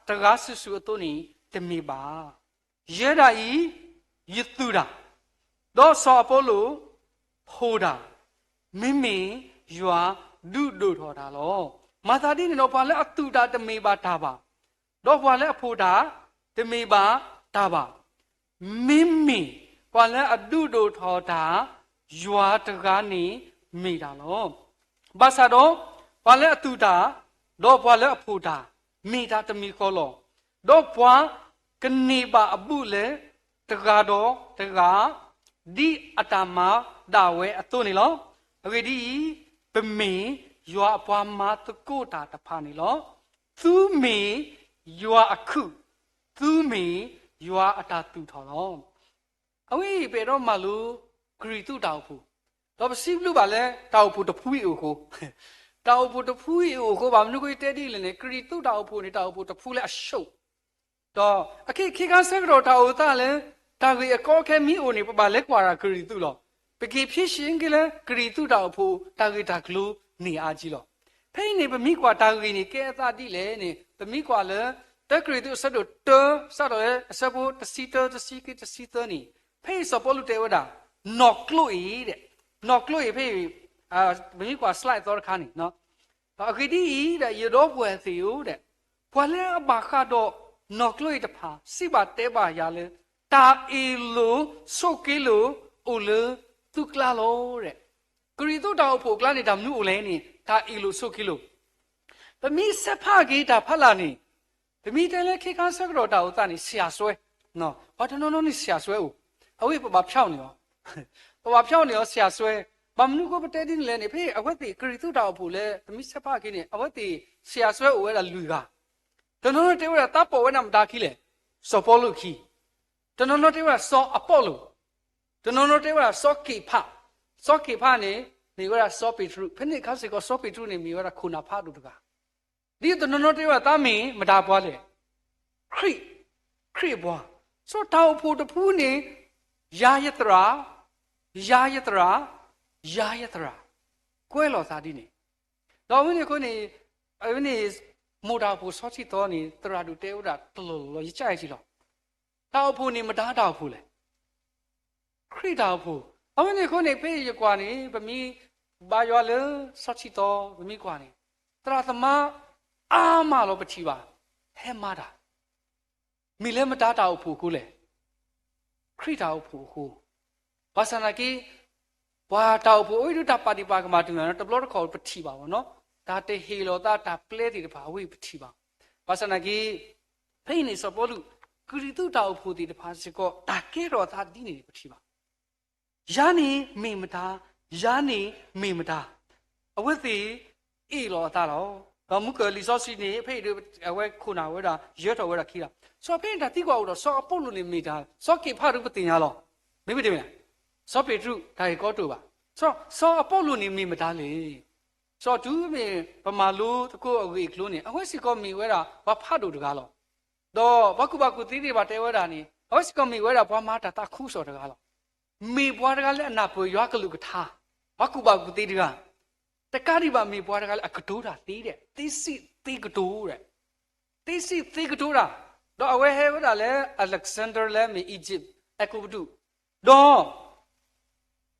တဂၤစုာ်စုာ်အသိးန့ၣ် တမ့ၢ်ဘၣ်. ယဲဒၣ်အံၤ, ယသူၣ်တၢ်, ဒီးစီၤအပီလိၣ် ဖိၣ်တၢ်, မ့မ့ၢ်ယွၤဒုးဒိၣ်ထီၣ်တၢ်လီၤ. မၤသးဒ်န့ၣ်ဒီး ပှၤလၢအသူၣ်တၢ်တမ့ၢ်ဘၣ်တၢ်ဘၣ်, ဒီးပှၤလၢအဖိၣ်တၢ်တမ့ၢ်ဘၣ်တၢ်ဘၣ်. မ့မ့ၢ်ပှၤလၢအဒုးဒိၣ်ထီၣ်တၢ် ယွၤတဂၤန့ၣ် မ့ၢ်တၢ်လီၤ. ဘၣ်ဆၣ်ဒီး ပှၤလၢအသူၣ်တၢ် ဒီးပှၤလၢအဖှိၣ်တၢ် မ့ၢ်တၢ်တမံၤဃီလီၤ. ဒီးပှၤကန့ၢ်ဘၣ်အဘူးလၢ တဂၤဒီးတဂၤ ဒ်အတၢ်မၤဒၣ်ဝဲအသိးန့ၣ်လီၤ. အဂ့ၢ်ဒ်အံၤ, ပမ့ၢ်ယွၤအပှၤမၤသကိးတၢ်တဖၣ်န့ၣ်လီၤ. သုမ့ၢ်ယွၤအခုၣ်, သုမ့ၢ်ယွၤအတၢ်သူၣ်ထီၣ်လီၤ. အဝဲအံၤ ပအဲၣ်ဒိးမၤလိကရံၣ်သူးတၢ်အိၣ်ဖှိၣ်, ဒီးပစံးဘျုးဘၣ်လၢတၢ်အိၣ်ဖှိၣ်တဖုအံၤအိၣ်အဃိ, တၢ်အိၣ်ဖှိၣ်တဖုအံၤအိၣ်အဃိ ဘၣ်မနုၤအဃိယတဲဒ်လဲၣ်န့ၣ် ကရံၣ်သူးတၢ်အိၣ်ဖှိၣ်န့ၣ် တၢ်အိၣ်ဖှိၣ်တဖုလၢအဆိး ဒီးအခဲအံၤခ့ခါဆၢကတီၢ်တၢ်အိၣ်သးလၢ တၢ်ဂ့ၢ်အကီအခဲမ့ၢ်အိၣ်န့ၣ် ပဘၣ်လဲၤကွၢ်တၢ်ကရံၣ်သူးလီၤ. ပက့ၤဖံးရှ့က့ၤလၢကရံၣ်သူးတၢ်အိၣ်ဖှိၣ် တၢ်ဂ့ၢ်တၢ်ကျိၤန့ၣ်အါကံလီၤ. ဖဲအံၤန့ၣ် ပမ့ၢ်ကွၢ်တၢ်ဂ့ၢ်န့ၣ် ကဲအသးဒ်လဲၣ်န့ၣ် ပမ့ၢ်ကွၢ်လၢ တၢကရံၣ်သူးအဆၢဒိၣ်တၢ စးထီၣ်လၢအဆၢဖိတဆံတၢ တဆံခံ တဆံသၢန့ၣ် ဖဲအံၤစီၤပီလူးတဲဝဲဒၣ် နီၢ်ကျိအံၤ, နီၢ်ကျိအံၤဖဲအံၤ ပမ့ၢ်ကွၢ် slide အသီတခါန့ၣ် အဂ့ၢ်ဒ်အံၤဒီး ယဒီပုၢ်ဝဲၢ်သ့ၣ်ဧၢ, ပှၤလၢအဘၣ်ဃးဒီးနီၢ်ကျိအံၤတဖၣ် စံးဘၣ်တဲဘၣ်ယၤလၢ တၢ်အ့ၣ်လိာ်ဆိးက့လိာ်အိၣ်လၢသုကျါလီၤ. ကရံၣ်သူးတၢ်အိၣ်ဖှိၣ်အကျါန့ၣ် တၢ်မနုၤအိၣ်လဲၣ်န့ၣ် တၢ်အ့ၣ်လိာ်ဆိးက့လိာ် ပမ့ၢ်ဆဲးဖးက့ၤတၢ်ဖးလၢ်န့ၣ်, ပမ့ၢ်တဲလၢခ့ခါဆၢကတီၢ်တၢ်အိၣ်သးန့ၣ် ဆံးအစွဲ, ပှၤတနီၤနီၤန့ၣ် ဆံးအစွဲအိၣ်, အဝဲပဘၣ်ဖျါအီၤန့ၣ်လီၤ. ပဘၣ်ဖျါအီၤန့ၣ်လီၤ ဆံးအစွဲ, ဘၣ်မနုၤအဃိပတဲဒ်န့ၣ်လဲၣ်န့ၣ် ဖဲအဝဲသ့ၣ်ကရံၣ်သူးတၢ်အိၣ်ဖှိၣ်လၢ ပမ့ၢ်ဆဲးဖးက့ၤန့ၣ် အဝဲသ့ၣ်ဆံးအစွဲအိၣ်ဝဲဒၣ်လွံၢ်ဂၤ, တနီၤနီၤတဲဝဲဒၣ်သးပိာ်ဝဲဒၣ်မတၤခံလဲၣ်, စီၤပီလူးအခံ, တနီၤနီၤတဲဝဲဒၣ်စီၤအပီလူး, တနီၤနီၤတဲဝဲဒၣ်စီၤက့ၤဖး, စီၤက့ၤဖးန့ၣ် မ့ၢ်ဝဲဒၣ်စီၤပ့းတရူး, ဖဲန့ၣ်အခါစ့ၢ်ကီးစီၤပ့းတရူးန့ၣ် မ့ၢ်ဝဲဒၣ်ခိၣ်နၢ်ဖးဒိၣ်တဂၤ ဒ်သိးတနီၤနီၤတဲဝဲဒၣ်သးမ့ၢ်မတၤပှၤလဲၣ်, ခရံာ်, ခရံာ်အပှၤ, စီၤတၢ်အိၣ်ဖှိၣ်တဖုန့ၣ် ယၤယသရၣ်, ယၤယသရၣ်, ယၤယသရၣ်, ကွဲးလီၤသးဒ်န့ၣ်, ဒီးအဝဲန့ၣ်အဃိန့ၣ်, အဝဲန့ၣ် မိၢ်တၢ်အိၣ်ဖှိၣ်စီၤထံသီန့ၣ် သရၣ်ဒိၣ်တဲဝဲဒၣ်တလီၢ်လီၢ်လီၤ ယကအဲၣ်ထံလီၤ, တၢ်အိၣ်ဖှိၣ်န့ၣ်မတၤတၢ်အိၣ်ဖှိၣ်လဲၣ် ခရံာ်တၢ်အိၣ်ဖှိၣ်, အဝဲန့ၣ်အဃိန့ၣ် ဖဲယကွၢ်န့ၣ် ပမ့ၢ်ဘါယွၤလၢစီၤထံသီ ပမ့ၢ်ကွၢ်န့ၣ် သရၣ်သမါအါမးလီၤပထံၣ်ဘၣ်, ဟဲမၤတၢ်, မ့ၢ်လၢမတၤတၢ်အိၣ်ဖှိၣ်အဃိလဲၣ်, ခရံာ်တၢ်အိၣ်ဖှိၣ်အဃိ, ဘၣ်ဆၣ်နာ်က့ ပှၤတၢ်အိၣ်ဖှိၣ်အဝဲဒၣ်တၢ်ပာ်ဒံးပာ်ကမၣ်တမံၤ တဘျီတခီၣ်ပထံၣ်ဘၣ်မ့ၢ်နီၤ, တၢ်တဟ့ၣ်လီၤသးတၢ်ပျဲသ့ၣ်တဖၣ် အဝဲပထံၣ်ဘၣ်, ဘၣ်ဆၣ်နာ်က့ ဖဲအံၤန့ၣ်စီၤပီလူး ကရံၣ်သူးတၢ်အိၣ်ဖှိၣ်သ့ၣ်တဖၣ်စ့ၢ်ကီး တၢ်ကဲထီၣ်အသးဒ်န့ၣ်န့ၣ် ပထံၣ်ဘၣ်, ယၤန့ၣ်မ့ၢ်မတၤ, ယၤန့ၣ်မ့ၢ်မတၤ, အဝဲသ့ၣ်အ့ၣ်လိာ်အသးလီၤ. ဒီးမုၢ်ကၢၢ်လံာ်စီဆှံန့ၣ် ဖဲအံၤဒီး အဝဲခိၣ်နၢ်ဝဲဒၣ် ယၢထီၣ်ဝဲဒၣ်ခံလီၤ. စီၤဖဲန့ၣ်တၢ်သံကွၢ်အိၣ်ဒီး စီၤအပီလူးန့ၣ်မ့ၢ်တၢ်, စီၤက့ၤဖးဒုးပသ့ၣ်ညါလီၤ. မ့မ့ၢ်တမ့ၢ် စီၤပ့းတရူး တၢ်ဂ့ၢ်ကီတအိၣ်ဘၣ်. စီၤအပီလူးန့ၣ်မ့ၢ်မတၤလဲၣ်. စီၤတုၤမ့ၢ်ပမၤလိသကိးအဂ့ၢ်အကျိၤန့ၣ် အဝဲစ့ၢ်ကီးမ့ၢ်ဝဲဒၣ်ပှၤဖးဒိၣ်တဂၤလီၤ. ဒီးပှၤကူၣ်ဘၣ်ကူၣ်သ့သ့ၣ်တဖၣ်တဲဝဲဒၣ်န့ၣ် အဝဲစ့ၢ်ကီးမ့ၢ်ဝဲဒၣ်ပှၤမၤတၢ်သးခုကစီၣ်တဂၤလီၤ. မ့ၢ်ပှၤတဂၤလၢအနၢ်ပၢၢ်ယွၤကလုၢ်ကထါ, ပှၤကူၣ်ဘၣ်ကူၣ်သ့တဂၤ, တကးဒံးဘၣ်မ့ၢ်ပှၤတဂၤလၢအကတိၤတၢ်သ့ဒဲး, သ့စံးသ့ကတိၤဒဲး, သ့စံးသ့ကတိၤတၢ်, ဒီးအဝဲဟဲဝဲဒၣ်လၢ Alexander လၢမ့ၢ် Egypt အဲၤကူပတူး, ဒီး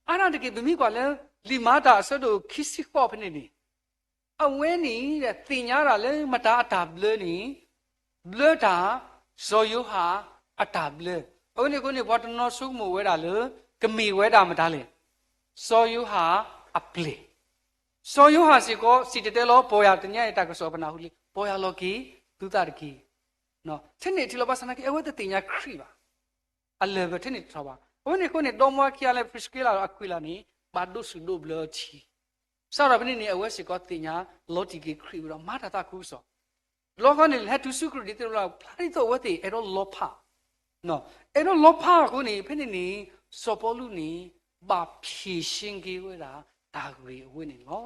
အါဒၣ်တက့ၢ် ပမ့ၢ်ကွၢ်လၢ လံာ်မၤတၢ်အဆၢဒိၣ်ခံဆံဃိးဖဲန့ၣ်န့ၣ် အဝဲန့ၣ် သ့ၣ်ညါတၢ်လၢမတၤအတၢ်ဘျၢန့ၣ် ဘျၢတၢ် စီၤယိၤဟၣ်အတၢ်ဘျၢ, အဝဲန့ၣ်အဃိန့ၣ် ပှၤတနီၤဆိကမိၣ်ဝဲဒၣ်လၢ ကမ့ၢ်ဝဲဒၣ်မတၤလဲၣ်, စီၤယိၤဟၣ်အပျဲၢ်, စီၤယိၤဟၣ်စ့ၢ်ကီး စံၣ်တဲၤတဲလီၤ ပီၢ်ယၢ်တနံၤအံၤတၢ်ကစီၣ်ပနၢ်ဟူလံ, ပီၢ်ယၢ်လီၤက့ၤသုသးတက့ၢ်. ထဲန့ၣ်ထံလီၤ ဘၣ်ဆၣ်သနာ်က့ အဝဲတသ့ၣ်ညါခရံာ်ဘၣ်. အလၢၢ်ဘၣ်ထဲန့ၣ်တထီၣ်ဘၣ်. အဝဲန့ၣ်အဃိန့ၣ် ဒီမါဝၤခံဂၤလၢ Priscilla ဒီး Aquila န့ၣ် ဘၣ်ဒိးဆူၣ်ဒိးဘျၢအထံ, စးထီၣ်ဖဲန့ၣ်န့ၣ် အဝဲစ့ၢ်ကီးသ့ၣ်ညါလီၤတံၢ်က့ၤခရံာ်ဝံၤဒီး မၤတၢ်သးခုကစီၣ်, တဘျီဃီန့ၣ် ဟဲတုၤဆူကရံၣ်နံၤသ့ၣ်တဖၣ် ဖျါဒ်သိးအဝဲသ့ၣ်အဲၣ်ဒိးလီၤဖး, အဲၣ်ဒိးလီၤဖးအဃိန့ၣ် ဖဲန့ၣ်န့ၣ် စီၤပီလူးန့ၣ် ဘၣ်ဖံးရှင်းက့ၤဝဲဒၣ်တၢ်ဂ့ၢ်အဝဲန့ၣ်လီၤ.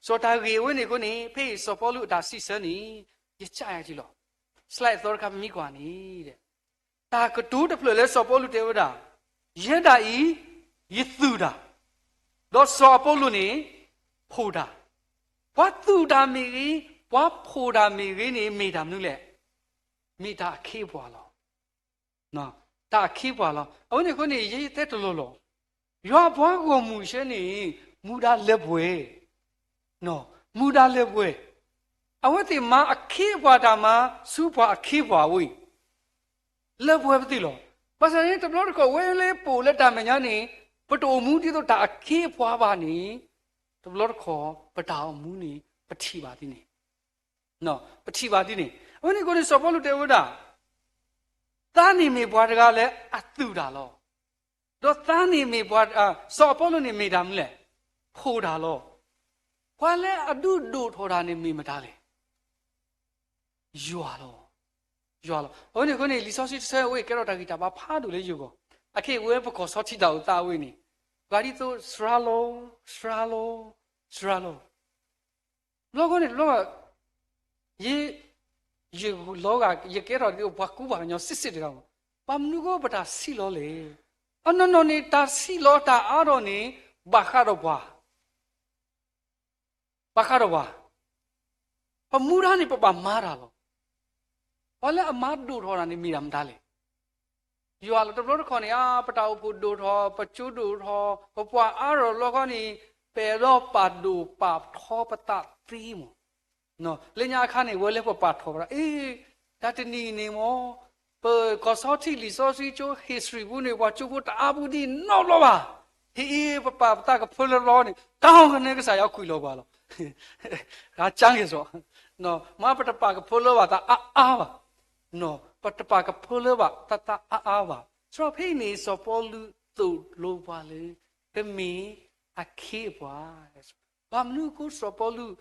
စီၤတၢ်ဂ့ၢ်အဝဲန့ၣ်အဃိန့ၣ် ဖဲအံၤစီၤပီလူးအတၢ်စံးဆၢန့ၣ် ယကယၤက့ၤလီၤ. slide အသီတခါ ပမ့ၢ်ကွၢ်န့ၣ် တၢ်ကတိၤတဖျၢၣ်လၢစီၤပီလူးတဲဝဲဒၣ်, ယဲဒၣ်အံၤ ယသူၣ်တၢ်, ဒီးစီၤအပီလူးန့ၣ် ဖှိၣ်တၢ်, ပှၤသူၣ်တၢ်မ့ၢ်ဂ့ၤ, ပှၤဖှိၣ်တၢ်မ့ၢ်ဂ့ၤန့ၣ် မ့ၢ်တၢ်မနုၤလဲၣ်, မ့ၢ်တၢ်အခ့အပှၤလီၤ. တၢ်အခ့အပှၤလီၤ. အဝဲန့ၣ်အဃိန့ၣ် ယတဲတလီၢ်လီၤ. ယွၤအပှၤဂီၢ်မုၢ်ဆၢန့ၣ် မူဒါလၢပှဲၤ, မူဒါလၢပှဲၤ, အဝဲသ့ၣ်မၤအခ့အပှၤတၢ်မၤ ဆူပှၤအခ့အပှၤဝဲအံၤ လၢပှဲၤပသ့ၣ်လီၤ. ဘၣ်ဆၣ်န့ၣ် တဘျီတခီၣ်ဝဲလၢပအိၣ်လၢတၢ်မဲာ်ညါန့ၣ် ပတအိၣ်မူဒ်သိးတၢ်အခ့အပှၤဘၣ်န့ၣ် တဘျီတခီၣ် ပတၢ်အိၣ်မူန့ၣ် ပထံၣ်ဘၣ်ဒ်န့ၣ်, ပထံၣ်ဘၣ်ဒ်န့ၣ်. အဝဲန့ၣ်အဃိန့ၣ် စီၤပီလူးတဲဝဲဒၣ်, သးန့ၣ်မ့ၢ်ပှၤတဂၤလၢအသုးတၢ်လီၤ. ဒီးသးန့ၣ်မ့ၢ်ပှၤ, စီၤပီလူးန့ၣ်မ့ၢ်တၢ်မနုၤလဲၣ်, ဖှိၣ်တၢ်လီၤ. ပှၤလၢအဒုးဒိၣ်ထီၣ်တၢ်န့ၣ်မ့ၢ်မတၤလဲၣ်. ယွၤလီၤ. ယွၤလီၤ. အဝဲန့ၣ်အဃိန့ၣ် လံာ်စီဆှံတဆၢဝဲအံၤ ကဲထီၣ်တၢ်ဂံၢ်တၢ်ဘါဖးဒိၣ်လၢယဂီၢ်, အခဲအံၤဝဲပကီၢ်ဆီထံးတၢ်အိၣ်သးဝဲန့ၣ်, ပှၤဒ်သိးစှၤလီၤ, စှၤလီၤ, စှၤလီၤ. ဘျီဃီန့ၣ် တဘျီဃီ ယ, ယလီၤဂာ် ယကဲထီၣ်ဒ်သိးပှၤကူပှၤကညီစ့ၢ်စ့ၢ်တဂၤမး, ဘၣ်မနုၤဃိပတၢ်ဆံးလီၤလဲၣ်. အနီၢ်နီၢ်န့ၣ် တၢ်ဆံးလီၤတၢ်အါထီၣ်န့ၣ် ဘၣ်ဃးဒီးပှၤ ဘၣ်ဃးဒီးပှၤ, ပမူဒါန့ၣ်ပဘၣ်မၤတၢ်လီၤ. ပှၤလၢအမၤဒိၣ်ထီၣ်တၢ်န့ၣ်မ့ၢ်ဒၣ်မတၤလဲၣ်. ယွၤလီၤ. တဘျီတခီၣ်န့ၣ် အါ ပတၢ်အိၣ်ဖှိၣ်ဒိၣ်ထီၣ်, ပကၠိဒိၣ်ထီၣ်, ပပှၤအါထီၣ်ဘျီဃီန့ၣ်, ပအဲၣ်ဒိးပာ်ဒိၣ်ပာ်ထီပသးသ့မး. လၢညါအခါန့ၣ် ဝဲလၢပပာ်ထီၣ်ဝဲဒၣ်, အ့, တၢ်တနံၤန့ၣ်မး ပကီၢ်ဆီထံးလံာ်စီဆှံကၠိ history ပူၤန့ၣ် ပှၤကၠိဖိတအါပူၤဒံးနီတဘျီဘၣ်. ဟ့ၣ်အ့ ပပာ်ပသးကဖၢလၢလီၤန့ၣ် တၢ်ဟီၣ်ကနဲကစၢ်ယွၤကွံာ်လီၤပှၤလီၤ. ဂၤကၠါက့ၤစီၤ, မ့ၢ်ပတပာ်ကဖၢလၢဘၣ်သးအါအါဘၣ်, ပတပာ်ကဖၢလၢဘၣ်သးသးအါအါဘၣ်. စရီဖဲအံၤန့ၣ် စီၤပီလူးသိၣ်လိပှၤလၢ ပမ့ၢ်အခ့အပှၤ, ဘၣ်မနုၤအဃိစီၤပီလူး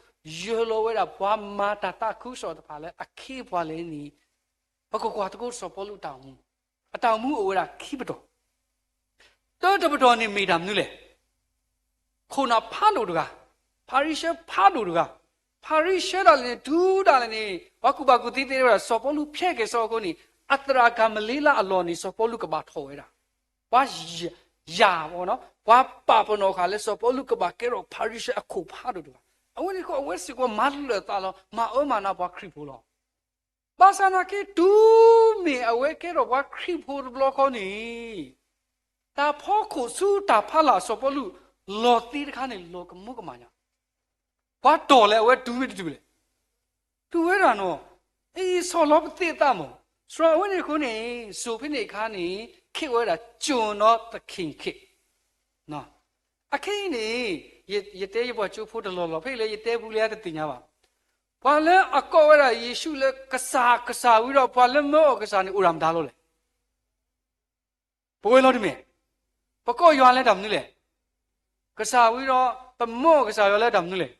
ယၢၤလီၤဝဲဒၣ်ပှၤမၤတၢ်သးခုကစီၣ်တဖၣ်လၢအခ့အပှၤလဲၣ်န့ၣ်, ပကကွၢ်သကိးစီၤပီလူးအတၢ်အိၣ်မူ, အတၢ်အိၣ်မူအိၣ်ဝဲဒၣ်ခံပတီၢ်, တၢတပတီၢ်န့ၣ်မ့ၢ်တၢ်မနုၤလဲၣ်. ခိၣ်နၢ်ဖးဒိၣ်တဂၤ, ဖၤရံၤၡဲဖးဒိၣ်တဂၤ, ဖၤရံၤၡဲဒၣ်လဲာ်န့ၣ် တုၤဒၣ်လဲာ်န့ၣ် ပှၤကူၣ်ဘၣ်ကူၣ်သ့သ့ဝဲဒၣ် စီၤပီလူးဖဲက့ၤစီၤအဃိန့ၣ် အသရၣ်ကၤမလ့လးအလီၢ်န့ၣ် စီၤပီလူးကဘၣ်ထီၣ်ဝဲဒၣ် ပှၤယၤ, ပှၤပာ်ပနီၣ်ဃာ်လၢစီၤပီလူးကဘၣ်ကဲထီၣ်ဖၤရံၤၡဲအခိၣ်ဖးဒိၣ်တဂၤ, အဝဲန့ၣ်ဃိအဝဲစ့ၢ်ကီးမၤလၢာ်အသးလီၤ, မၤအၢမၤနးပှၤခရံာ်ဖိလီၤ. ဘၣ်ဆၣ်နာ်က့ တုၤမ့ၢ်အဝဲကဲထီၣ်ပှၤခရံာ်ဖိတဘျီဃီန့ၣ်, တၢ်ဖီခိၣ်ဆူတၢ်ဖီလာ်စီၤပီလူး လီၤသ့တခါန့ၣ် လီၤကမူကမၣ်ညါ, ပှၤတီၢ်လၢအဝဲတုၤမ့ၢ်တတုၤလဲၣ်. တုၤဝဲဒၣ်နီၤ, အံၤဆီၣ်လီၤပသ့ၣ်သးမး, စရီအဝဲန့ၣ်အဃိန့ၣ် စိၤဖဲန့ၣ်အခါန့ၣ် ခ့ၣ်ဝဲဒၣ် ကၠိၣ်နီသခ့ၣ်ခ့ၣ် အခဲအံၤန့ၣ်, ယတဲယပှၤကၠိဖိတလီၢ်လီၢ် ဖဲအံၤလၢယတဲပူၤလၢယတသ့ၣ်ညါဘၣ်, ပှၤလၢအကိးဝဲဒၣ်ယ့ၣ်ၡူးလၢကစၢ်, ကစၢ်ဝံၤဒီး ပှၤလၢမၢအီၣ်ကစၢ်န့ၣ် အိၣ်ဒၣ်မတၤလီၤလဲၣ်. ပဝဲလီၤတမ့ၢ်, ပကိးယွၤလၢတၢ်မနုၤလဲၣ်. ကစၢ်ဝံၤဒီး ပမၢအီၣ်ကစၢ်ယွၤလၢတၢ်မနုၤလဲၣ်.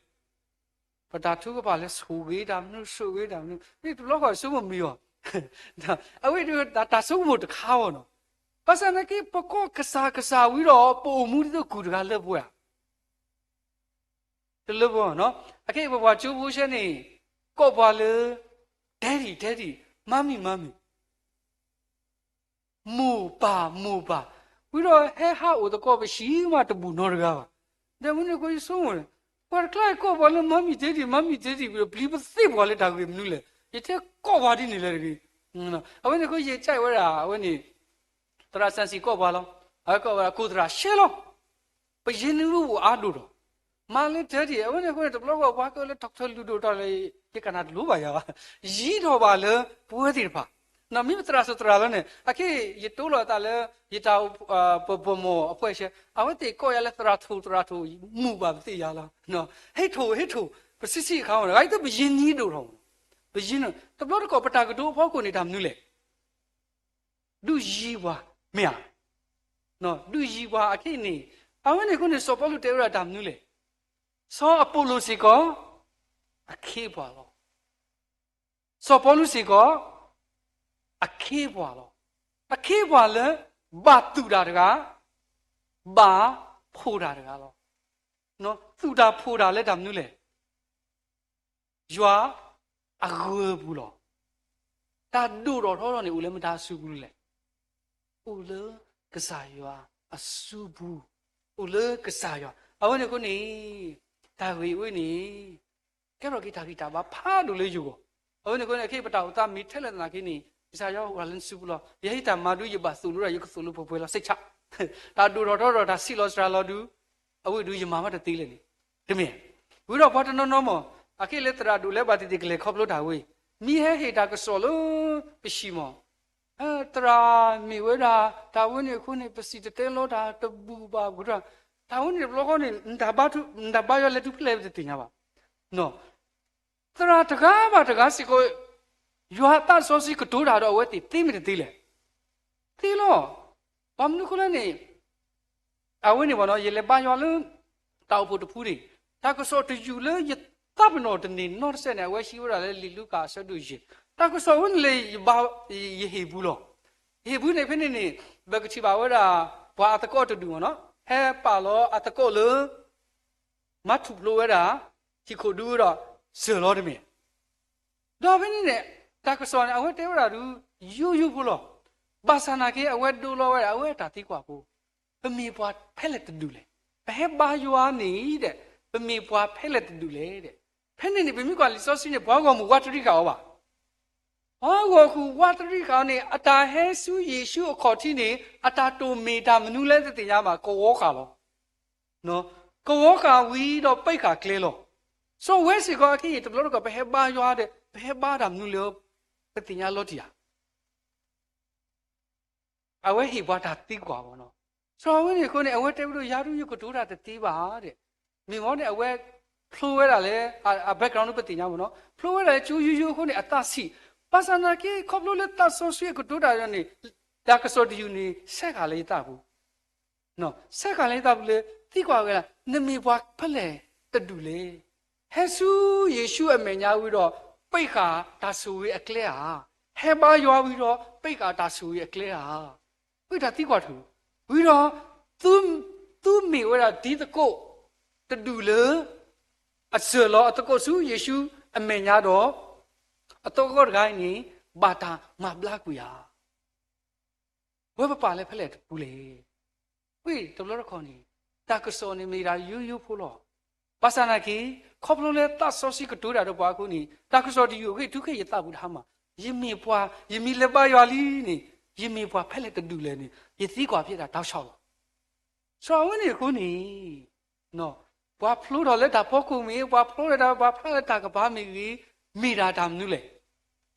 ပတၢ်ထုကဖၣ်လၢဆိၣ်ဂ့ၤတၢ်မနုၤ ဆိၣ်ဂ့ၤတၢ်မနုၤ မ့ၢ်တဘျီဃီဆိကမိၣ်မံၤအီၤ, အဝဲဒၣ်တၢ်ဆိကမိၣ်တခါအီၤနီၤ, ဘၣ်ဆၣ်နာ်က့ ပကိးကစၢ်ကစၢ်ဝံၤဒီး ပအိၣ်မူဒ်သိးကုၢ်တဂၤလၢပှဲၤဧါ တလၢပှဲၤနီၤ, အခဲအံၤပပှၤကၠိဖိဆဲန့ၣ် ကိးပှၤလၢ Daddy, Daddy, Mommy, Mommy, မိၢ်ပၢ်, မိၢ်ပၢ်, ဝံၤဒီးဟဲဟးအိၣ်သကိးပဟံၣ်မးတဘူၣ်နီတဂၤဘၣ်. ဒီးမနုၤအဃိယဆိကမိၣ်န့ၣ်, ပှၤတကျါအံၤကိးပှၤလၢ Mommy, Daddy, Mommy, Daddy ဝံၤဒီး ပျံၤပသ့ၣ်ပှၤလၢတၢ်ဂ့ၢ်မနုၤလဲၣ်. ယတဲကိးပှၤဒ်န့ၣ်လဲၣ်တဂ့ၤ. အဝဲန့ၣ်အဃိယကဲဝဲဒၣ် အဝဲန့ၣ် သရၣ်စၣ်စံၣ်ကိးပှၤလီၤ. အဝဲကိးဝဲဒၣ် ကိၢ်သရၣ်ရှဲလီၤ ပယံၤနံၤအိၣ်အါဒိၣ်ဒီး, မၤလၢ Daddy အဝဲန့ၣ်အဃိန့ၣ် တဘျီဃီပှၤကလၢ doctor လုၢ်ဒိၣ်ထီၣ်လၢ ယကနၣ်တလိၤဘၣ်ယၤဘၣ်, ယံၤထီၣ်ဘၣ်လၢပဝဲသ့ၣ်တဖၣ်, မ့ၢ်ပသရၣ်စၢ်သရၣ်လီၤန့ၣ် အခဲအံၤယတိၢ်လီၤအသးလၢ ယတၢ် ပဘီမီၢ်အဖှဲၣ်ဆဲ အဝဲသ့ၣ်ကိးယၤလၢသရၣ်ထိၣ်သရၣ်ထိၣ် မုာ်ဘၣ်ပသ့ၣ်ယၤလီၤ. ဟ့ၣ်ထိၣ်ဟ့ၣ်ထိၣ် ပဆံးဆံးအခါမး ဂၤအံၤသ့ၣ်ပယံၤနံၤဒိၣ်ထီၣ်မး, ပယံၤနံၤ တဘျီတခီၣ်ပတၢ်ကတိၤအဖီခိၣ်န့ၣ်တၢ်မနုၤလဲၣ်. ဒုးယံၤပှၤ မ့ၢ်ဧါ, ဒုးယံၤပှၤအခဲအံၤန့ၣ်, အဝဲန့ၣ်အဃိန့ၣ် စီၤပီလူးတဲဝဲဒၣ်တၢ်မနုၤလဲၣ်. စီၤအပီလိၣ်စ့ၢ်ကီး အခ့အပှၤလီၤ. စီၤပီလူးစ့ၢ်ကီး အခ့အပှၤလီၤ. အခ့အပှၤလၢ ဘၣ်သူၣ်တၢ်တဂၤ, ဘၣ်ဖှိၣ်တၢ်တဂၤလီၤ. သူၣ်တၢ်ဖှိၣ်တၢ်လၢတၢ်မနုၤလဲၣ်. ယွၤအဂၢၤအပူၤလီၤ. တၢ်ဒိၣ်ထီၣ်ထီထီၣ်န့ၣ် အိၣ်လၢမတၤအစုပူၤလဲၣ်. အိၣ်လၢကစၢ်ယွၤအစုပူၤ, အိၣ်လၢကစၢ်ယွၤ. အဝဲန့ၣ်အဃိန့ၣ် တၢ်ဂ့ၢ်အဝဲန့ၣ် ကဲထီၣ်က့ၤတၢ်ဂံၢ်တၢ်ဘါဖးဒိၣ်လၢယဂီၢ်. အဝဲန့ၣ်အဃိန့ၣ် ခဲအံၤပတၢ်အိၣ်သးမ့ၢ်ထဲလဲၣ်သနာ်က့န့ၣ် ကစၢ်ယွၤအိၣ်လၢနစုပူၤလီၤ. ယဟ့ၣ်တၢ်မၤဒုး ယဘၣ်သိၣ်လိတၢ် ယကသိၣ်လိပှဲၤပှဲၤလီၤ စိတ်ချ. တၢ်ဒိၣ်ထီၣ်ထီထီၣ် တၢ်ဆံးလီၤစှၤလီၤဒုး အဝဲဒုးယမၤမးတသ့လဲၣ်န့ၣ်, တမ့ၢ်. ဝံၤဒီးပှၤတနီၤနီၤမး အခဲအံၤလၢသရၣ်ဒိၣ်လဲၤဘၣ်သ့ၣ်သ့ၣ်ကလဲၤခီဖျိတၢ်ဝဲ, မ့ၢ်ဟဲဟ့ၣ်တၢ်ကစီၣ်လၢပဟံၣ်မး, သရၣ်မ့ၢ်ဝဲဒၣ် တၢ်ဝဲန့ၣ်အဃိန့ၣ် ပစံၣ်တဲၤတဲလီၤတၢ်တဘူၣ်ဘၣ်ပကထၢၣ် အဝဲန့ၣ်တဘျီဃီန့ၣ် နတၢ်ဘါယွၤလဲၤတုၤဖဲလဲၣ်တသ့ၣ်ညါဘၣ်. သရၣ်တဂၤဘၣ်တဂၤစ့ၢ်ကီး ယွၤအသးစီဆှံကတိၤတၢ်ဒီးအဝဲသ့ၣ်သ့မ့ၢ်တသ့လဲၣ်. သ့လီၤ. ဘၣ်မနုၤအဃိလဲၣ်န့ၣ် အဝဲန့ၣ်ဘၣ်နီၤ ယလဲၤဘါယွၤလၢ တၢ်အိၣ်ဖှိၣ်တဖုန့ၣ် တၢ်ကစီၣ်တယူၢ်လၢယသးပ့ၤနီၣ်တန့ၢ်နီတစဲးန့ၣ် အဝဲဟံးဝဲဒၣ်လၢလံာ်လူၤကၣ်အဆၢဒိၣ်ယဲၢ်, တၢ်ကစီၣ်ဝဲန့ၣ်လၢယဘါ ယဟ့ၣ်ပူၤလီၤ. ယဟ့ၣ်ပူၤန့ၣ်ဖဲန့ၣ်န့ၣ် ပကထံၣ်ဘၣ်ဝဲဒၣ် ပှၤအသကိးတဒူၣ်မ့ၢ်နီၤ ဟဲပာ်လီၤအသကိးလၢ မၤထူၣ်ဖျိဝဲဒၣ် ဟံၣ်ခိၣ်ဒူဒီး စၢၤလီၤတမ့ၢ် ဒီးဖဲန့ၣ်န့ၣ် တၢ်ကစီၣ်န့ၣ် အဝဲတဲဝဲဒၣ်ဒုး ယိယိဖိလီၤ. ဘၣ်ဆၣ်နာ်က့ အဝဲဒိလီၤဝဲဒၣ် အဝဲတၢ်သံကွၢ်ဖိ, ပမ့ၢ်ပှၤဖဲလဲၣ်တဒူၣ်လဲၣ်. ပဟဲဘါယွၤန့ၣ်ဒီး ပမ့ၢ်ပှၤဖဲလဲၣ်တဒူၣ်လဲၣ်ဒီး ဖဲန့ၣ်န့ၣ် ပမ့ၢ်ကွၢ်လံာ်စီဆှံန့ၣ် ပှၤဂီၢ်မုၢ်ဝးတရံးဃာ်အီၤဘၣ်. ပှၤဂီၢ်မုၢ်ဝးတရံးဃာ်အီၤန့ၣ် အတၢ်ဟဲဆူယ့ၣ်ၡူးအခီၣ်ထံးန့ၣ် အတၢ်တိၢ်မ့ၢ်တၢ်မနုၤလဲၣ်တသ့ၣ်ညါဘၣ် ကဝီၤဃာ်လီၤ. ကဝီၤဃာ်ဝံၤဒီးပံးဃာ်ကျဲလီၤ. စီၤဝဲစ့ၢ်ကီးအခဲအံၤ တဘျီတခီၣ် ပဟဲဘါယွၤဒီး ပဟဲဘါတၢ်မနုၤလဲၣ် ပသ့ၣ်ညါလီၤတံၢ်ဧါ. အဝဲဟ့ၣ်ပှၤတၢ်သံကွၢ်ဘၣ်နီၤ. စီၤဝဲန့ၣ်အဃိန့ၣ် အဝဲတဲဝဲဒၣ် ယၤဒုး ယကတိၤတၢ်တသ့ဘၣ်ဒီး မ့ၢ်မ့ၢ်န့ၣ် အဝဲဖျိဝဲဒၣ်လဲၣ် အ background ပသ့ၣ်ညါမ့ၢ်နီၤ ဖျိဝဲဒၣ်လဲၣ် ကၠိယိယိအဃိန့ၣ် အသးဆံး, ဘၣ်ဆၣ်နာ်က့ ခီဖျိလၢသးစီဆှံအကတိၤတၢ်န့ၣ် တၢ်ကစီၣ်တယူၢ်န့ၣ် ဆဲးဃာ်လၢယသးပူၤ ဆဲးဃာ်လၢယသးပူၤလၢ သံကွၢ်ဝဲဒၣ် နမ့ၢ်ပှၤဖဲလဲၣ်တဒူၣ်လဲၣ်. ဟဲဆူယ့ၣ်ၡူးအမဲာ်ညါဝံၤဒီး ပံးဃာ်တၢ်ဆိၣ်ဂ့ၤအကျဲဧါ. ဟဲဘါယွၤဝံၤဒီး ပံးဃာ်တၢ်ဆိၣ်ဂ့ၤအကျဲဧါ. ပတၢ်သံကွၢ်တခါ ဝံၤဒီး သုမ့ၢ်ဝဲဒၣ်ဒ်သကိးတဒူၣ်လၢ အစၢၤလီၤအသကိးဆူယ့ၣ်ၡူးအမဲာ်ညါဒီး အသကိးတဂၤအံၤန့ၣ် ဘၣ်တၢ်မၤဘျါကွံာ်ဧါ. ဝဲပပာ်လၢဖဲလဲၣ်တပူၤလဲၣ်. ဝံၤတဘျီတခီၣ်န့ၣ် တၢ်ကစီၣ်န့ၣ်မ့ၢ်ဒၣ်ယိယိဖိလီၤ. ဘၣ်ဆၣ်နာ်က့ ခီဖျိလၢသးစီဆှံကတိၤတၢ်ဒီးပှၤအဃိန့ၣ် တၢ်ကစီၣ်တယူၢ်အဂ့ၢ်ထုးခဲအံၤယသးပူၤတဟါမၢ်, ယမ့ၢ်ပှၤ ယမ့ၢ်လဲၤဘါယွၤလံန့ၣ် ယမ့ၢ်ပှၤဖဲလဲၣ်တဒူၣ်လဲၣ်န့ၣ် ယသံကွၢ်ဖဲတၢ်တီဆီလီၤ. စီၤဝဲန့ၣ်အဃိန့ၣ် ပှၤဖျိထီၣ်လၢတၢ်ဖီခိၣ်မ့ၢ်ဂ့ၤ, ပှၤဖျိထီၣ် ပှၤဖျါလၢတၢ်ကပၤမ့ၢ်ဂ့ၤ, မ့ၢ်ဒၣ်တၢ်မနုၤလဲၣ်.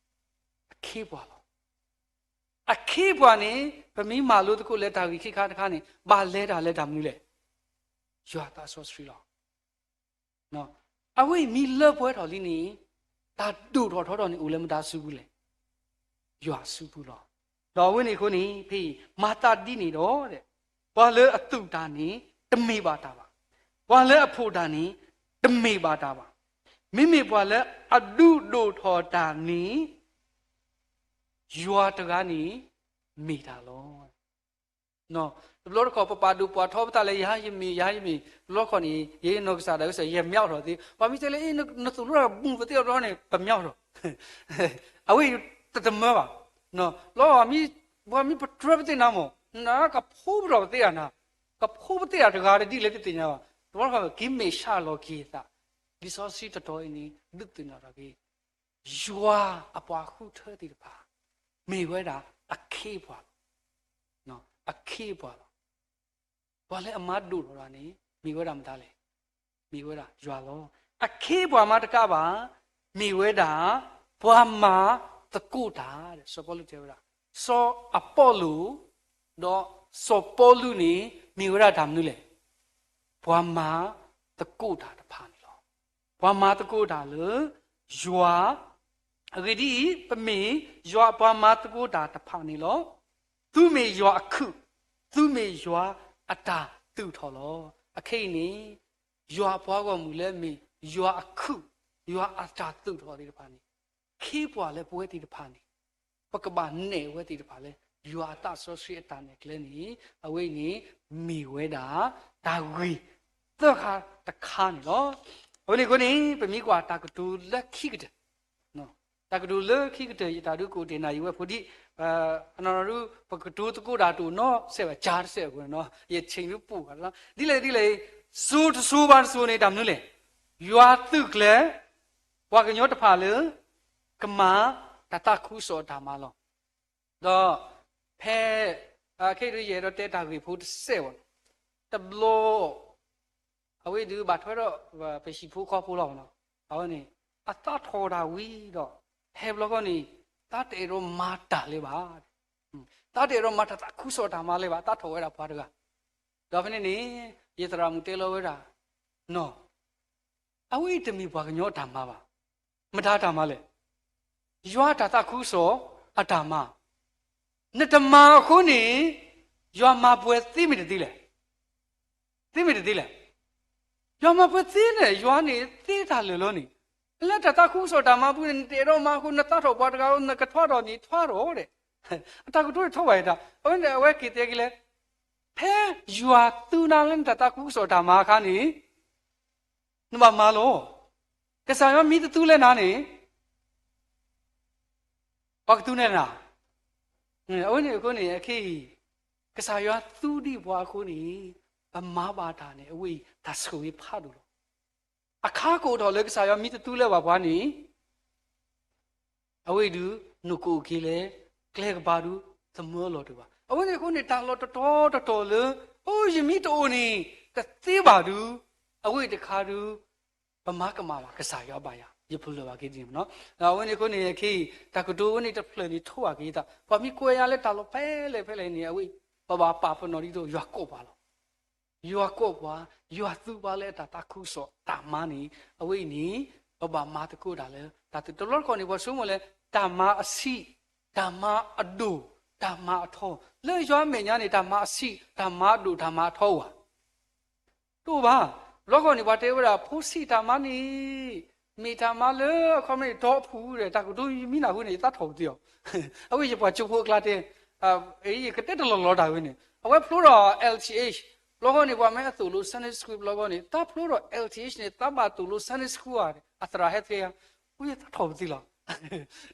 အခ့အပှၤလီၤ. အခ့အပှၤန့ၣ် ပမ့ၢ်မၤလိသကိးလၢတၢ်ဂ့ၢ်ခံခါတခါန့ၣ် ဘၣ်လဲၤတၢ်လၢတၢ်မနုၤလဲၣ်. ယွၤသးစီဆှံလီၤ. အဝဲအံၤမ့ၢ်လၢပှဲၤထီၣ်လံန့ၣ် တၢ်ဒိၣ်ထီၣ်ထီထီၣ်န့ၣ် အိၣ်လၢမတၤစုပူၤလဲၣ်. ယွၤစုပူၤလီၤ. ဒီးအဝဲန့ၣ်အဃိန့ၣ် ဖဲအံၤ မၤသးဒ်န့ၣ်ဒီး ပှၤလၢအသူၣ်တၢ်န့ၣ် တမ့ၢ်ဘၣ်တၢ်ဘၣ်. ပှၤလၢအဖှီၣ်တၢ်န့ၣ် တမ့ၢ်ဘၣ်တၢ်ဘၣ်. မ့မ့ၢ်ပှၤလၢအဒုးဒိၣ်ထီၣ်တၢ်န့ၣ် ယွၤတဂၤန့ၣ် မ့ၢ်တၢ်လီၤ. တဘျီတခီၣ် ပပာ်ဒိၣ်ပာ်ထီပသးလၢ ယၤယမ့ၢ် ယၤယမ့ၢ်, တဘျီတခီၣ်န့ၣ် ယနီၢ်ကစၢ်ဒၣ်ဝဲစ့ၢ် ယမ့ၢ်အီၣ်ထီၣ်သ့, ပှၤမ့ၢ်တဲလၢ အ့ နသိၣ်လိတၢ်ဘူၣ်ပသ့ၣ်အီၤတဘျီန့ၣ် ပမ့ၢ်အီၣ်ထီၣ်, အဝဲအံၤတတမၢဘၣ်. လီၤမ့ၢ် ပှၤမ့ၢ်ပတြၢပသ့ၣ်နၤမၢ်, နကဖိပထီၣ်ပသ့ၣ်ဧါနၤ, ကဖိပသ့ၣ်ဧါတဂၤတဒ်လဲၣ်တသ့ၣ်ညါဘၣ်. တဘျီတခီၣ် က့ၤမဲာ်ဆှးလီၤက့ၤသး, လံာ်စီဆှံတတီၤအံၤန့ၣ် ဒုးသ့ၣ်နီၣ်ထီၣ်က့ၤ ယွၤအပှၤဃုထၢသ့ၣ်တဖၣ် မ့ၢ်ဝဲဒၣ်အခ့အပှၤလီၤ. အခ့အပှၤလီၤ. ပှၤလၢအမၤဒိၣ်ထီၣ်တၢ်န့ၣ် မ့ၢ်ဝဲဒၣ်မတၤလဲၣ်. မ့ၢ်ဝဲဒၣ်ယွၤလီၤ. အခ့အပှၤမၤတကးဘၣ်, မ့ၢ်ဝဲဒၣ် ပှၤမၤသကိးတၢ်, စီၤပီလူးတဲဝဲဒၣ်, စီၤအပီလူး ဒီးစီၤပီလူးန့ၣ် မ့ၢ်ဝဲဒၣ်တၢ်မနုၤလဲၣ်. ပှၤမၤသကိးတၢ်တဖၣ်န့ၣ်လီၤ. ပှၤမၤသကိးတၢ်လၢ ယွၤ, အဂ့ၢ်ဒ်အံၤ, ပမ့ၢ်ယွၤအပှၤမၤသကိးတၢ်တဖၣ်န့ၣ်လီၤ. သုမ့ၢ်ယွၤအခုၣ်, သုမ့ၢ်ယွၤအတၢ်သူၣ်ထီၣ်လီၤ. အခဲအံၤန့ၣ် ယွၤအပှၤဂီၢ်မုၢ်လၢမ့ၢ်ယွၤအခုၣ်, ယွၤအတၢ်သူၣ်ထီၣ်သ့ၣ်တဖၣ်န့ၣ် ခ့ပှၤလၢပဝဲသ့ၣ်တဖၣ်န့ၣ် ပကဘၣ်နဲၣ်ဝဲသ့ၣ်တဖၣ်လၢ ယွၤအသးစီဆှံအတၢ်နဲၣ်ကျဲန့ၣ် အဝဲအံၤန့ၣ် မ့ၢ်ဝဲဒၣ် တၢ်ဂ့ၢ်သၢခါတခါန့ၣ်လီၤ. အဝဲန့ၣ်အဃိန့ၣ် ပမ့ၢ်ကွၢ်တၢ်ကတိၤလၢခံကတၢၢ်, တၢ်ကတိၤလၢခံကတၢၢ် ယတၢ်ဒုးကအိၣ်တ့ၢ်နၤယံၤဝဲဖိဒံး, အနီၢ်နီၢ်ဒုး ပကတိၤသကိးတၢ်တအိၣ်နီတစဲးဘၣ် ကၢတစဲးအဃိန့ၣ်လီၤ. ယဆ့ၣ်ဒုးပူၤဃာ်လီၤ. ဒ်လဲၣ်ဒ်လဲၣ်, စိၤတစိၤဘၣ်တစိၤန့ၣ် တၢ်မနုၤလဲၣ်. ယွၤသုးကျဲၤ ပှၤကညီတဖၣ်လၢ ကမၤတၢ်သးခုကစီၣ်အတၢ်မၤလီၤ. ဒီးဖဲ ခဲအံၤဒုး ယအဲၣ်ဒိးတဲတၢ်ဂ့ၢ်ဖိတစဲးဘၣ်, တဘျီ အဝဲဒုးဘၣ်ထွဲဒီး ပဟံၣ်ဖိဃီဖိလီၤ. အဝဲန့ၣ် အသးထီၣ်တၢ်ဝံၤဒီး ဟဲဘျီခီန့ၣ် သးတအဲၣ်ဒိးမၤတၢ်လၢၤဘၣ်. သးတအဲၣ်ဒိးမၤတၢ်သးခုကစီၣ်တၢ်မၤလၢၤဘၣ်, သးထီၣ်ဝဲဒၣ်ပှၤတဂၤ ဒီးဖဲန့ၣ်န့ၣ် ယသရၣ်မုၣ်တဲလီၤဝဲဒၣ်, နီၢ်, အဝဲအံၤတမ့ၢ်ပှၤကညီအတၢ်မၤဘၣ်. မတၤတၢ်မၤလဲၣ်. ယွၤအတၢ်သးခုကစီၣ်အတၢ်မၤ. နတမၤအဃိန့ၣ် ယွၤမၤပှဲၤသ့မ့ၢ်တသ့လဲၣ်. သ့မ့ၢ်တသ့လဲၣ်. ယွၤမၤပှဲၤသ့န့ၣ် ယွၤန့ၣ်သ့တၢ်လၢာ်လီၤန့ၣ်, လၢတၢ်သးခုကစီၣ်တၢ်မၤပူၤန့ၣ် နတအဲၣ်ဒိးမၤအဃိ နသးထီၣ်ပှၤတဂၤ နကထွါထီၣ်န့ၣ် ထွါထီၣ်ဒဲး. အတၢ်ကတိၤထီၣ်ဘၣ်ယတၢ် အဝဲန့ၣ် အဝဲက့ၤတဲက့ၤလဲၣ်, ဖဲယွၤသူနၤလၢနတၢ်သးခုကစီၣ်တၢ်မၤအခါန့ၣ် နဘၣ်မၤလီၤ. ကစၢ်ယွၤမ့ၢ်တသူလဲၣ်နၤန့ၣ် ပှၤကသူနဲၣ်နၤ. အဝဲန့ၣ်အဃိန့ၣ် အခဲအံၤ ကစၢ်ယွၤသူဒံးပှၤအဃိန့ၣ် ပမၤဘၣ်တၢ်န့ၣ် အဝဲအံၤတၢ်ဆိၣ်ဂ့ၤဖးဒိၣ်လီၤ. အခါကအိၣ်ထီၣ်လၢကစၢ်ယွၤမ့ၢ်တသူလၢၤဘၣ်ပှၤန့ၣ် အဝဲအံၤဒုး နကအိၣ်က့ၤလဲၣ်, ကျဲကဘါဒုး သမၢလီၤတၢ်ဘၣ်. အဝဲန့ၣ်အဃိန့ၣ် တၢ်လီၢ်တတီၤတတီၤလၢ အိ ယမ့ၢ်တအိၣ်န့ၣ် တသ့ဘၣ်ဒုး အဝဲအံၤတခါဒုး ပမၤကမၣ်ဘၣ်ကစၢ်ယွၤဘၣ်ယၤ ယပလၢၢ်ဘၣ်က့ၤဒ်န့ၣ်မနီၤ. အဝဲန့ၣ်အဃိန့ၣ် အခဲအံၤ တၢ်ကတိၤဝဲန့ၣ်တဖျၢၣ်န့ၣ်ထိးဘၣ်က့ၤသး ပှၤမ့ၢ်ကွဲးယၤလၢတၢ်လီၢ်ဖဲလဲၣ်ဖဲလဲၣ်န့ၣ် အဝဲ ပဘၣ်ပာ်ပနီၣ်ဒ်သိး ယွၤကိးပှၤလီၤ. ယွၤကိးပှၤ, ယွၤသူပှၤလၢအတၢ်သးခုကစီၣ်တၢ်မၤန့ၣ် အဝဲအံၤန့ၣ် ပဘၣ်မၤသကိးတၢ်လၢ တၢ်သူ တဘျီတခီၣ်န့ၣ် ပှၤဆိကမိၣ်လၢ တၢ်မၤအဆံး, တၢ်မၤအဒိၣ်, တၢ်မၤအထီ, လၢယွၤအမဲာ်ညါန့ၣ် တၢ်မၤအဆံး, တၢ်မၤအဒိၣ်, တၢ်မၤအထီအိၣ်ဧါ. တအိၣ်ဘၣ်. ဘျီခီန့ၣ် ပှၤတဲဝဲဒၣ် ဖိဆံးတၢ်မၤန့ၣ် မ့ၢ်တၢ်မၤလၢအခီပညီန့ၣ် ဒီဖှူဒီး တၢ်ကတိၤမံနၢ်ဟူန့ၣ် ယသးထီၣ်ပသ့အီၤ. အဝဲယပှၤကၠိဖိအကျါတဲ, ယကတဲတလီၢ်လီၤတၢ်ဝဲန့ၣ် အဝဲဖျိထီၣ် L T H, ဘျီခီန့ၣ် ပှၤမ့ၢ်အသိၣ်လိ Sunday School ဘျီခီန့ၣ် တၢ်ဖျိထီၣ် L T H န့ၣ် တၢ်ဘၣ်သိၣ်လိ Sunday School ဧါ, အသရၣ်ဟဲသ့ဧါ, အဝဲယသးထီၣ်ပသ့လီၤ. အ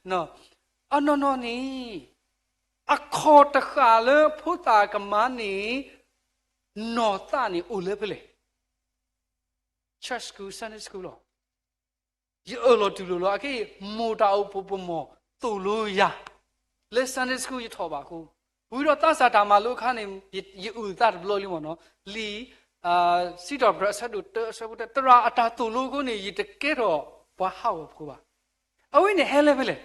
နီၢ်နီၢ်န့ၣ် အခီၣ်တဃာ်လၢဖိသၣ်ကမၤန့ၣ် နီၢ်သးန့ၣ်အိၣ်လၢဖဲလဲၣ်. Church school, Sunday school လီၤ. ယအၢၣ်လီၤတူၢ်လိာ်လီၤ. အခဲအံၤ မိၢ်တၢ်အိၣ်ဖှိၣ်ပမီၢ်သိၣ်လိယၤ လၢ Sunday school ယထီၣ်ဘၣ်အဃိ, ဝံၤဒီးသးစၢ်တၢ်မၤလိအခါန့ၣ် ယအုၣ်သးတဘျီလံမ့ၢ်နီၤ, လံာ် စံးထီၣ်ပတြၢၤအဆၢဒိၣ်တၢ အဆၢဖိတၢ သရၣ်အတၢ်သိၣ်လိအဃိန့ၣ် ယတကဲထီၣ်ပှၤဟးဂီၤဖိဘၣ်. အဝဲန့ၣ်ဟဲလၢဖဲလဲၣ်.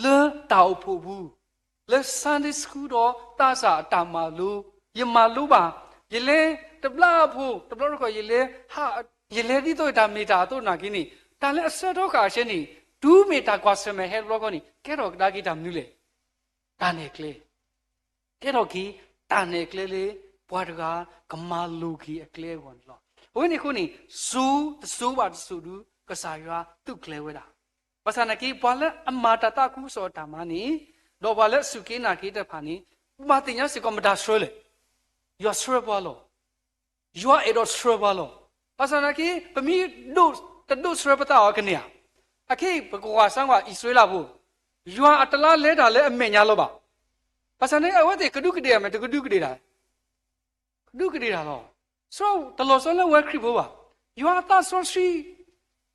လၢတၢ်အိၣ်ဖှိၣ်ပူၤ, လၢ Sunday school ဒီးသးစၢ်အတၢ်မၤလိ, ယမၤလိဘၣ်, ယလဲၤတဘျီဖိ, တဘျီတခီၣ် ယလဲၤဟး, ယလဲၤဒ်သိးတၢ်မ့ၢ်တၢ်အသိးနာ်က့န့ၣ်, တၢ်လၢအဆၢထီဃာ်အဆၢန့ၣ်, တုၤမ့ၢ်တၢ်ကွၢ်ဆၢၣ်မဲာ်ဟဲတဘျီခီန့ၣ် ကဲထီၣ်ကဒါက့ၤတၢ်မနုၤလဲၣ်. တၢ်နဲၣ်ကျဲ ကဲထီၣ်က့ၤ တၢ်နဲၣ်ကျဲလၢ ပှၤတဂၤကမၤလိၤက့ၤအကျဲအဂီၢ်န့ၣ်လီၤ. အဝဲန့ၣ်အဃိန့ၣ် စိ, တစိဘၣ်တစိဒု ကစၢ်ယွၤသုးကျဲၤဝဲဒၣ်. ဘၣ်ဆၣ်နာ်က့ ပှၤလၢအမၤတၢ်သးခုကစီၣ်အတၢ်မၤန့ၣ်, ဒီးပှၤလၢအစူၢ်က့ၤနာ်က့ၤတဖၣ်န့ၣ်, ဘၣ်သ့ၣ်ညါစ့ၢ်ကီးမတၤဆှၢလဲၣ်. ယွၤဆှၢပှၤလီၤ. ယွၤအဲၣ်ဒိးဆှၢပှၤလီၤ. ဘၣ်ဆၣ်နာ်က့ ပမ့ၢ်ဒိၣ်, တဒိၣ်ဆှၢပသးအီၤကန့ၢ်ဧါ. အခဲအံၤ ပကကွၢ်စၢ်ကွၢ် အံၣ်စရ့လးဖိ, ယွၤအတလါလဲၤတၢ်လၢအမဲာ်ညါလီၤဘၣ်. ဘၣ်ဆၣ်န့ၣ် အဝဲသ့ၣ်ကဒူးကဒ့ၣ်မ့ၢ် တကဒူးကဒ့ၣ်တၢ် ကဒူးကဒ့ၣ်တၢ်လီၤ. စီၤ, တလီၤဆီလၢဝဲခရံာ်ဖိဘၣ်. ယွၤအသးစီဆှံ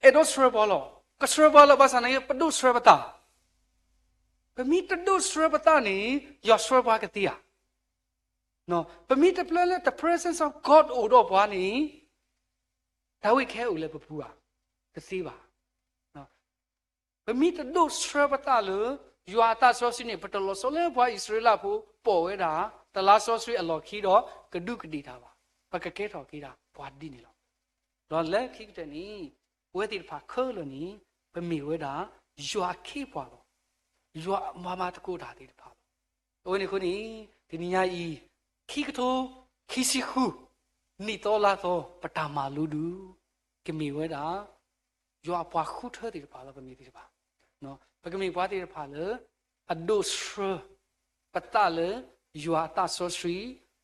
အဲၣ်ဒိးဆှၢပှၤလီၤ. ကဆှၢပှၤလီၤ ဘၣ်ဆၣ်န့ၣ် ပဒိၣ်ဆှၢပသး. ပမ့ၢ်တဒိၣ်ဆှၢပသးန့ၣ် ယွၤဆှၢပှၤကသ့ဧါ. ပမ့ၢ်တပျၢလၢ the presence of God အိၣ်ဒီးပှၤန့ၣ် တၢ်ဝဲခဲအိၣ်လၢပပူၤဧါ. တသ့ဘၣ်. ပမ့ၢ်တဒိၣ်ဆှၢပသးလၢ ယွၤအသးစီဆှံန့ၣ် ပတလီၤဆီလၢပှၤအံၣ်စရ့လးဖိပိာ်ဝဲဒၣ် တလါစီဆှံအလီၢ်ခံဒီး ကဒူးကဒ့ၣ်တၢ်ဘၣ်. ပကကဲထီၣ်က့ၤဒၣ်ပှၤဒ်န့ၣ်လီၤ. ဒီးလၢခံကတၢၢ်န့ၣ် ပဝဲသ့ၣ်တဖၣ်ခဲလၢာ်န့ၣ် ပမ့ၢ်ဝဲဒၣ် ယွၤအခ့အပှၤလီၤ. ယွၤမၤမၤသကိးတၢ်သ့ၣ်တဖၣ်လီၤ. အဝဲန့ၣ်အဃိန့ၣ် တနံၤညါအံၤ ခံကထိခံဆံဃု နံၣ်သီလါသီ ပတၢ်မၤလိဒုး ကမ့ၢ်ဝဲဒၣ် ယွၤအပှၤဃုထၢသ့ၣ်တဖၣ်လၢပမ့ၢ်သ့ၣ်တဖၣ်, ပကမ့ၢ်ပှၤသ့ၣ်တဖၣ်လၢ အဒိၣ်ဆှၢ ပသးလၢ ယွၤအသးစီဆှံ,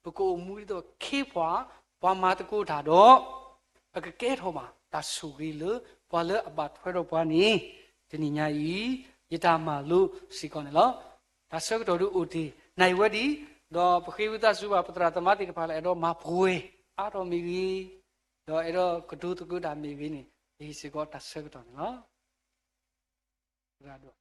ပကအိၣ်မူဒ်သိးအခ့အပှၤ, ပှၤမၤသကိးတၢ်ဒီး ပကကဲထီၣ်ဘၣ် တၢ်ဆိၣ်ဂ့ၤလၢ ပှၤလၢအဘၣ်ထွဲဒီးပှၤန့ၣ် တနံၤညါအံၤ ယတၢ်မၤလိစ့ၢ်ကီးန့ၣ်လီၤ. တၢ်ဆၢကတီၢ်ဒုးအိၣ်တ့ၢ် နၢ်အံၤဝဲဒၣ်, ဒီးပဃ့ဝံသးစူၤဘၣ် ပသရၣ်သမါသ့ၣ်တဖၣ်လၢအဲၣ်ဒိးမၤပှဲၤအါထီၣ်မ့ၢ်ဂ့ၤ, ဒီးအဲၣ်ဒိးကတိၤသကိးတၢ်မ့ၢ်ဂ့ၤန့ၣ် ယဟ့ၣ်စ့ၢ်ကီးတၢ်ဆၢကတီၢ်န့ၣ်လီၤ.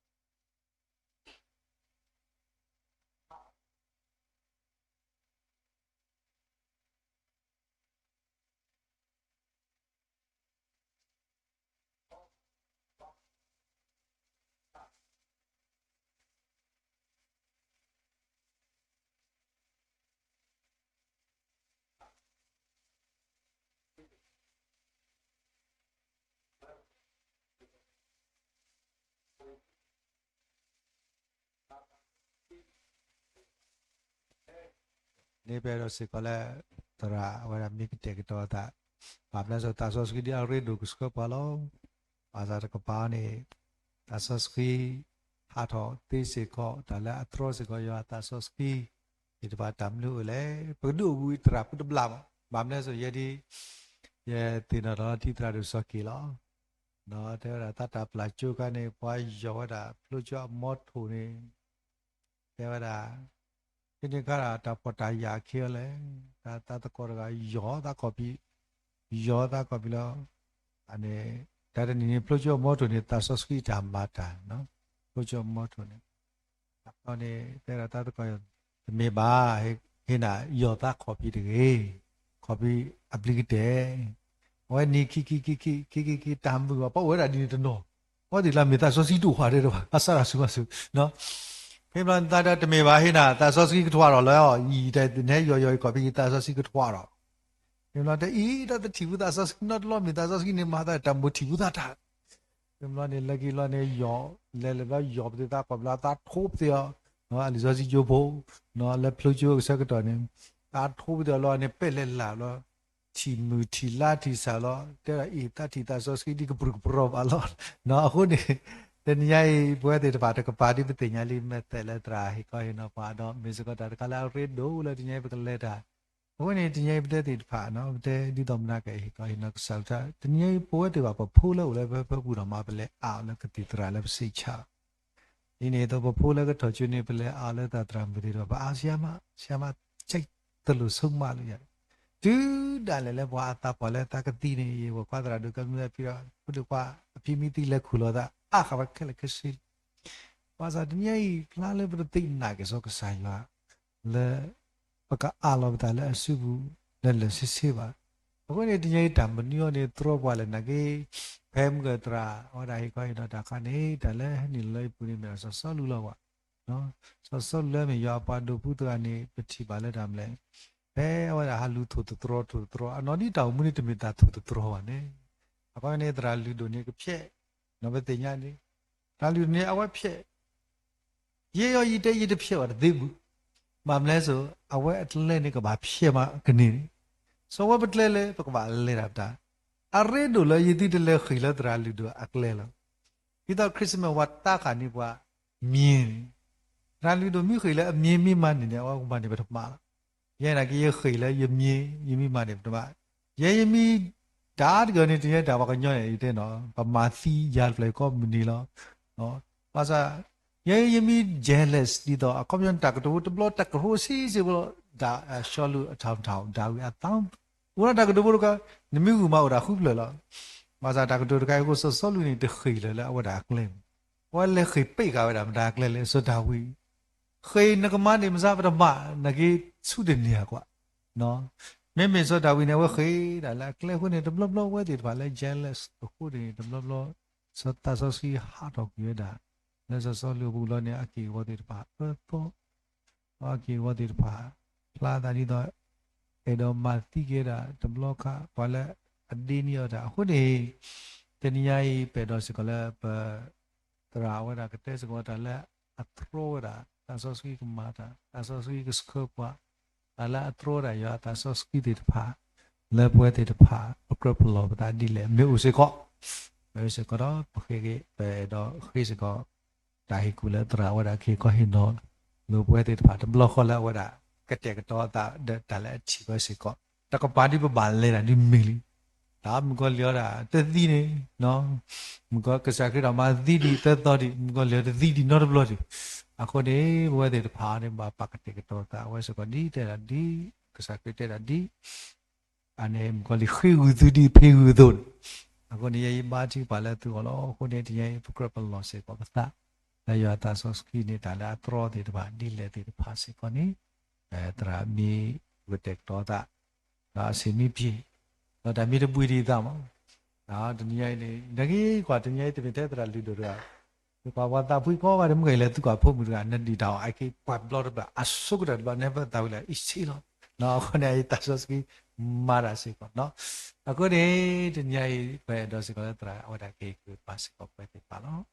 န့ၣ်ပအဲၣ်ဒိးစ့ၢ်ကီးလၢ သရၣ်ဝဲဒၣ်မ့ၢ်ကတဲာ်ကတီၤသး, ဘၣ်မနုၤလဲၣ် သးစီဆှံဒ်အရ့ဒိၣ်ကဆှၢပှၤလီၤ. ဘၣ်ဆၣ်တကပၤန့ၣ် သးစီဆှံ ဟးထီၣ်သ့စ့ၢ်ကီး တၢ်လၢအတြီစ့ၢ်ကီးယွၤအသးစီဆှံ သ့ၣ်တဖၣ်တၢ်မနုၤအိၣ်လဲၣ်. ပကဒုးအိၣ်ဘှံးသရၣ်ဖိတဘျီဘၣ်. ဘၣ်မနုၤလဲၣ် ယဲဒၣ် ယသ့ၣ်နီၣ်ထီၣ်လၢထံသရၣ်ဒိၣ်စီၤက့ၤလီၤ. တဲဝဲဒၣ် သးတၢ်ပျၢ်ကၠိခါန့ၣ် ပှၤယီၢ်ဝဲဒၣ်ဖျိကၠိအမီထိၣ်န့ၣ် တဲဝဲဒၣ် ဖဲန့ၣ်ခါတၢ်ပီးတၢ်ယၢ်ခဲအံၤလဲၣ်, တၢ်သကိးတဂၤယီၢ်သးခီၣ်ဖံး, ယီၢ်သးခီၣ်ဖံးလီၤ. အန့ၣ် တၢ်တနံၤန့ၣ် ဖျိကၠိအမီထိၣ်န့ၣ် သးစီဆှံတၢ်မၤတၢ်, ဖျိကၠိအမီထိၣ်န့ၣ် အန့ၣ် တဲဒၣ်သးသကိး တမ့ၢ်ဘၣ်, ဟ့ၣ်နၤယီၢ်သးခီၣ်ဖံးတဂ့ၤ, ခီၣ်ဖံးအပျံၤကတဲာ် အဝဲန့ၣ်ခံခံခံခံ ခံခံခံ တၢ်မုာ်အီၤ ပှၤအိၣ်ဝဲဒၣ်ဒ်န့ၣ်တနီၤ, ပှၤသ့ၣ်လၢမ့ၢ်သးစီဆှံတအိၣ်ဃာ်တဲတဘၣ် အစၢ်တၢ်ဆူၣ်မၤဆူၣ်, ဖဲဘျီသးဒီးတမ့ၢ်ဘၣ် ဟ့ၣ်နၤသးစီဆှံကထွါထီၣ်လၢအီၤ အံၤတဲနဟဲယီၢ်ယီၢ်အံၤခီၣ်ဖံး သးစီဆှံကထွါထီၣ်, ဖဲဘျီတအံၤ တၢ်တထံၣ်ဝဲသးစီဆှံနီတဘျီ မ့ၢ်သးစီဆှံန့ၣ် မၤသးတၢ်မိၣ်ထံၣ်ဝဲသးတၢ် ဖဲဘျီန့ၣ် လၢခံဘျီန့ၣ် ယီၢ် လဲၤလဲၤဘျီယီၢ်ပသ့ၣ်သးခီၣ်ဖံးလီၤ သးထိပသ့ၣ်အီၤ, လံာ်စီဆှံကၠိဖိ လၢဖျိကၠိအကဆၢကတီၢ်န့ၣ် သးထိပသ့ၣ်အီၤလီၤန့ၣ် ပဲၣ်လဲၣ်လၢ်ဘျီ ထံၣ်မုၢ်ထံၣ်လါထံၣ်စၢ်လီၤ တဲဒၣ်အံၤ သးထံၣ်သးစီဆှံဒ်ကပြုၢ်ကပြီၤဘၣ်လီၤ. အဃိန့ၣ် တနံၤညါအံၤ ပဝဲသ့ၣ်တဖၣ်တကပၤဒ်ပသ့ၣ်ညါလံ မ့ၢ်သဲးလၢသရၣ်ဟ့ၣ်ခီဟ့ၣ်နီၤပှၤဒီး မ့ၢ်စ့ၢ်ကီးတၢ်တခါလၢအရ့ဒိၣ်လၢတနံၤညါအံၤပကလဲၤတၢ် အဃိန့ၣ် တနံၤအံၤပတဲသ့ၣ်တဖၣ် ပတဲဒ်သိးမနၤကဟ့ၣ်ခီဟ့ၣ်နီၤကစၢ်ယွၤ တနံၤအံၤပဝဲသ့ၣ်ဘၣ်ပဖိလၢအိၣ်လၢပဖၢပူၤဒီးမး ပလဲၤအးအီၤလၢကသံၣ်သရၣ်လၢပစံးဆၢ ဒ်န့ၣ်အသိးပဖိလၢကထီၣ်ကၠိန့ၣ် ပလဲၤအးအီၤလၢသရၣ်မုၣ်သ့ၣ်တဖၣ် ပအါဆံးမး ဆံးမး ဆံးတလိၣ်ဆိကမးလၢယၤ တုၤဒၣ်လဲာ်လၢပှၤအသးပှၢ်လၢသးကသံန့ၣ် ယဝဲၢ်ကွၢ်သရၣ်ဒိၣ်ကဲမုၢ်အဖံဒီး ဖိဒိၣ်ခွါအဖံမံသံလဲၤခူၣ်လီၤသး အါဃာ်ဝဲခဲလၢာ်ခဲဆ့ ဘၣ်ဆၣ်တနံၤအံၤ ဖျါလၢပတသ့ၣ်နာ်က့ၤစီၤကစၢ်ယွၤ လၢ ပကအးလီၤပသးလၢအစုပူၤ လၢလၢာ်ဆ့ဆ့ဘၣ်. အဃိန့ၣ် တနံၤအံၤတၢ်မနုၤအီၤန့ၣ် တြီပှၤလဲၣ်နာ်က့ ဖဲမုၢ်ကသရၣ် အဝဲဒၣ်ဟ့ၣ်ခီဟ့ၣ်နီၤတၢ်ခါန့ၣ် တၢ်လၢဟဲနုာ်လီၤလၢယပူၤန့ၣ် မ့ၢ်ဒၣ်စီၤစီလူလီၤဘၣ်. စီၤစီလူလၢအမ့ၢ်ယွၤအပှၤဒိးဖုသရၣ်န့ၣ် ပထံၣ်ဘၣ်လၢတၢ်မနုၤလဲၣ် ဖဲအဝဲဒၣ်ဟးလူၤထိၣ်သတြီၤထိၣ်သတြီၤ အနီၢ်ဒ်တၢ်အိၣ်မူန့ၣ်တမ့ၢ်တၢ်ထိၣ်သတြီၤဘၣ်န့ၣ် အဃိန့ၣ် သရၣ်လုၢ်ဒိၣ်န့ၣ်ကဖျဲး ပသ့ၣ်ညါန့ၣ် သရၣ်လုၢ်ဒိၣ်န့ၣ် အဝဲဖျဲး ယဲယီၤယတဲယတဖျဲးဘၣ်တသ့ဘူး. ဘၣ်မနုၤလဲၣ်စိ အဝဲအကျဲန့ၣ်ကဘၣ်ဖျဲးမးကန့ၢ်န့ၣ် စီၤဝဲပကျဲလဲၣ် ပကဘၣ်လဲၤတၢ်ပတၢ် အရ့ဒိၣ်လၢယသုတလဲၤဃ့ၢ်လၢသရၣ်လုၢ်ဒိၣ်အကျဲလီၤ. ဒ်သိး Christmas ဝဲတၢ်ခါန့ၣ်ပှၤ မံၤန့ၣ် သရၣ်လုၢ်ဒိၣ်မ့ၢ်ဃ့ၢ်လၢအမံၤမ့ၢ်မၤန့ၢ်န့ၣ် အဝဲကမၤန့ၢ်ပတမးလီၤ. ယဲနာ်က့ယဃ့ၢ်လၢယမံၤ ယမံၤမၤန့ၢ်ပတမး ယဲယမံၤ တၢ်တဂၤန့ၣ် တယဲတၢ်ပှၤကညီန့ၣ် ယတဲနီၤ ပမၤသံယၤတဖျၢၣ်ကိးမုၢ်နံၤလီၤ. ဘၣ်ဆၣ် ယဲယမံၤ jealous ဒ်သိး အခီပညီတၢ်ကတိၤဖိတဘျီတၢ်ကတိၤဆံးဆံးဖိလီၤ ဒၣ်စီလူအထီၣ်ထီၣ် ဒၣ်ဝံၤအသီ အိၣ်ဒၣ်တၢ်ကတိၤဖိတခါ နမ့ၢ်ဂုာ်မးအိၣ်ဒၣ်ဃုဖျၢၣ်လီၤ. ဘၣ်ဆၣ်တၢ်ကတိၤတခါအံၤအဃိ စီၤစီလူန့ၣ် တဃ့ၢ်လၢၤလၢအဝဲဒၣ်အကျဲန့ၣ် အဝဲလဲၤဃ့ၢ်ပ့ၢ်ဃာ်ဝဲဒၣ်မတၤအကျဲလဲၣ် စီၤဒၤဝံး ဃ့ၢ်နကမၤန့ၢ်မစါပတမး နာ်က့ဆူတန့ၢ်ဧါကွၢ် မ့မ့ၢ်စီၤဒၤဝံးန့ၣ် အဝဲဃ့ၢ်ဒၣ်လၢအကျဲအဃိန့ၣ် တဘျီဘျီဝဲသ့ၣ်တဖၣ်လၢ jealous အဃိန့ၣ် တဘျီဘျီ စီၤသးစီဆှံဟးထီၣ်ကွံာ်ဝဲဒၣ် လၢစီၤစီလူအပူၤလီၤန့ၣ် အက့ၢ်အဂီၤသ့ၣ်တဖၣ်အၢသီ အက့ၢ်အဂီၤသ့ၣ်တဖၣ် ဖျါသးဒ်သိး အဲၣ်ဒိးမၤသံက့ၤဝဲဒၣ်တဘျီခါ ပှၤလၢအဒ့န့ၢ်အီၤတၢ် အဃိန့ၣ် တနံၤညါအံၤ ပအဲၣ်ဒိးစ့ၢ်ကီးလၢပ သရၣ်ဝဲဒၣ်ကတဲစ့ၢ်ကီးတၢ်လၢအတြီဝဲဒၣ် သးစီဆှံကမၤတၢ် သးစီဆှံကဆှၢပှၤ တၢ်လၢအတြီဝဲဒၣ်ယွၤအသးစီဆှံသ့ၣ်တဖၣ် လၢပဝဲသ့ၣ်တဖၣ် ပကြၢးပလီၢ်ပသးဒ်လဲၣ် မ့ၢ်အိၣ်စ့ၢ်ကီး မ့ၢ်အိၣ်စ့ၢ်ကီးဒီး ပဃ့က့ၤ ပအဲၣ်ဒိးဃ့စ့ၢ်ကီး တၢ်ဟ့ၣ်ကူၣ်လၢသရၣ်ဝဲဒၣ်ကဟ့ၣ်ခီဟ့ၣ်နီၤ လိာ်ပဝဲသ့ၣ်တဖၣ်တဘျီဃီလၢအဝဲဒၣ် ကတဲာ်ကတီၤအသးဒီးတၢ်လၢအထံၣ်ဝဲစ့ၢ်ကီး တကပၤဒ်ပဘၣ်လဲၤတၢ်ဒ်မ့ၢ်လံ တၢ်မုၣ်ကီၤလံၤအီၤဒၣ်တသံန့ၣ် မုၣ်ကီၤကစၢ်ခရံာ်ဒီးမၤသံဒံးသၢသီဒံး မုၣ်ကီၤလံၤအီၤတသံဒံးနီတဘျီဒံး အဃိန့ၣ် ပဝဲသ့ၣ်တဖၣ်န့ၣ် ဘၣ်ပာ်ကတဲာ်ကတီၤသးဝဲစ့ၢ်ကီးဒ်တဲဒၣ်ဒ် ကစၢ်ခရံာ်တဲဒၣ်ဒ် အန့ၣ် မုၣ်ကီၤလံၤဃ့ဂုာ်သုဒ်ဖံးဂုာ်အသိးန့ၣ် အဃိန့ၣ် ယဲယဘါထုကဖၣ်လၢသုဂီၢ်လီၤ. အဃိန့ၣ် တနံၤအံၤ ပကြၢးပလီၢ်စ့ၢ်ကီးပသး လၢယွၤသးစီဆှံန့ၣ် တၢ်လၢအတြီသ့ၣ်တဖၣ် ဒ်လဲၣ်သ့ၣ်တဖၣ်စ့ၢ်ကီးန့ၣ် သရၣ်မ့ၢ်ဂုာ်တဲာ်ကတီၤသး ဒီးအဆ့ၣ်မ့ၢ်ပှဲၤ ဒီးတၢ်မ့ၢ်တဘှံးဒံးသးမး တနံၤအံၤန့ၣ် နကကွၢ်တနံၤအံၤ တမ့ၢ်ထဲသရၣ်လုၢ်ဒိၣ်တဂၤ နကွၢ်ပှၤသးဖှံကိးဂၤဒဲး မ့ၢ်ဂ့ၤလၢသုကွၢ်ဖိမုၣ်တဂၤ နဒံၣ်တၢ်အီၤ အက့ၤပှၤတဘျီတဘျီ အဆိကတၢၢ်တဘျီ နဘၣ်သးဝံၤလၢအံၤဆံးလီၤ. အဃိန့ၣ် အံၤသးစီဆှံမၤတၢ်စ့ၢ်ကီး အဃိန့ၣ် တနံၤအံၤ ပအဲၣ်ဒိးစ့ၢ်ကီးလၢသရၣ်အဝဲဒၣ်ကဟ့ၣ်ကူၣ်ပာ်စ့ၢ်ကီးပဝဲသ့ၣ်တဖၣ်လီၤ.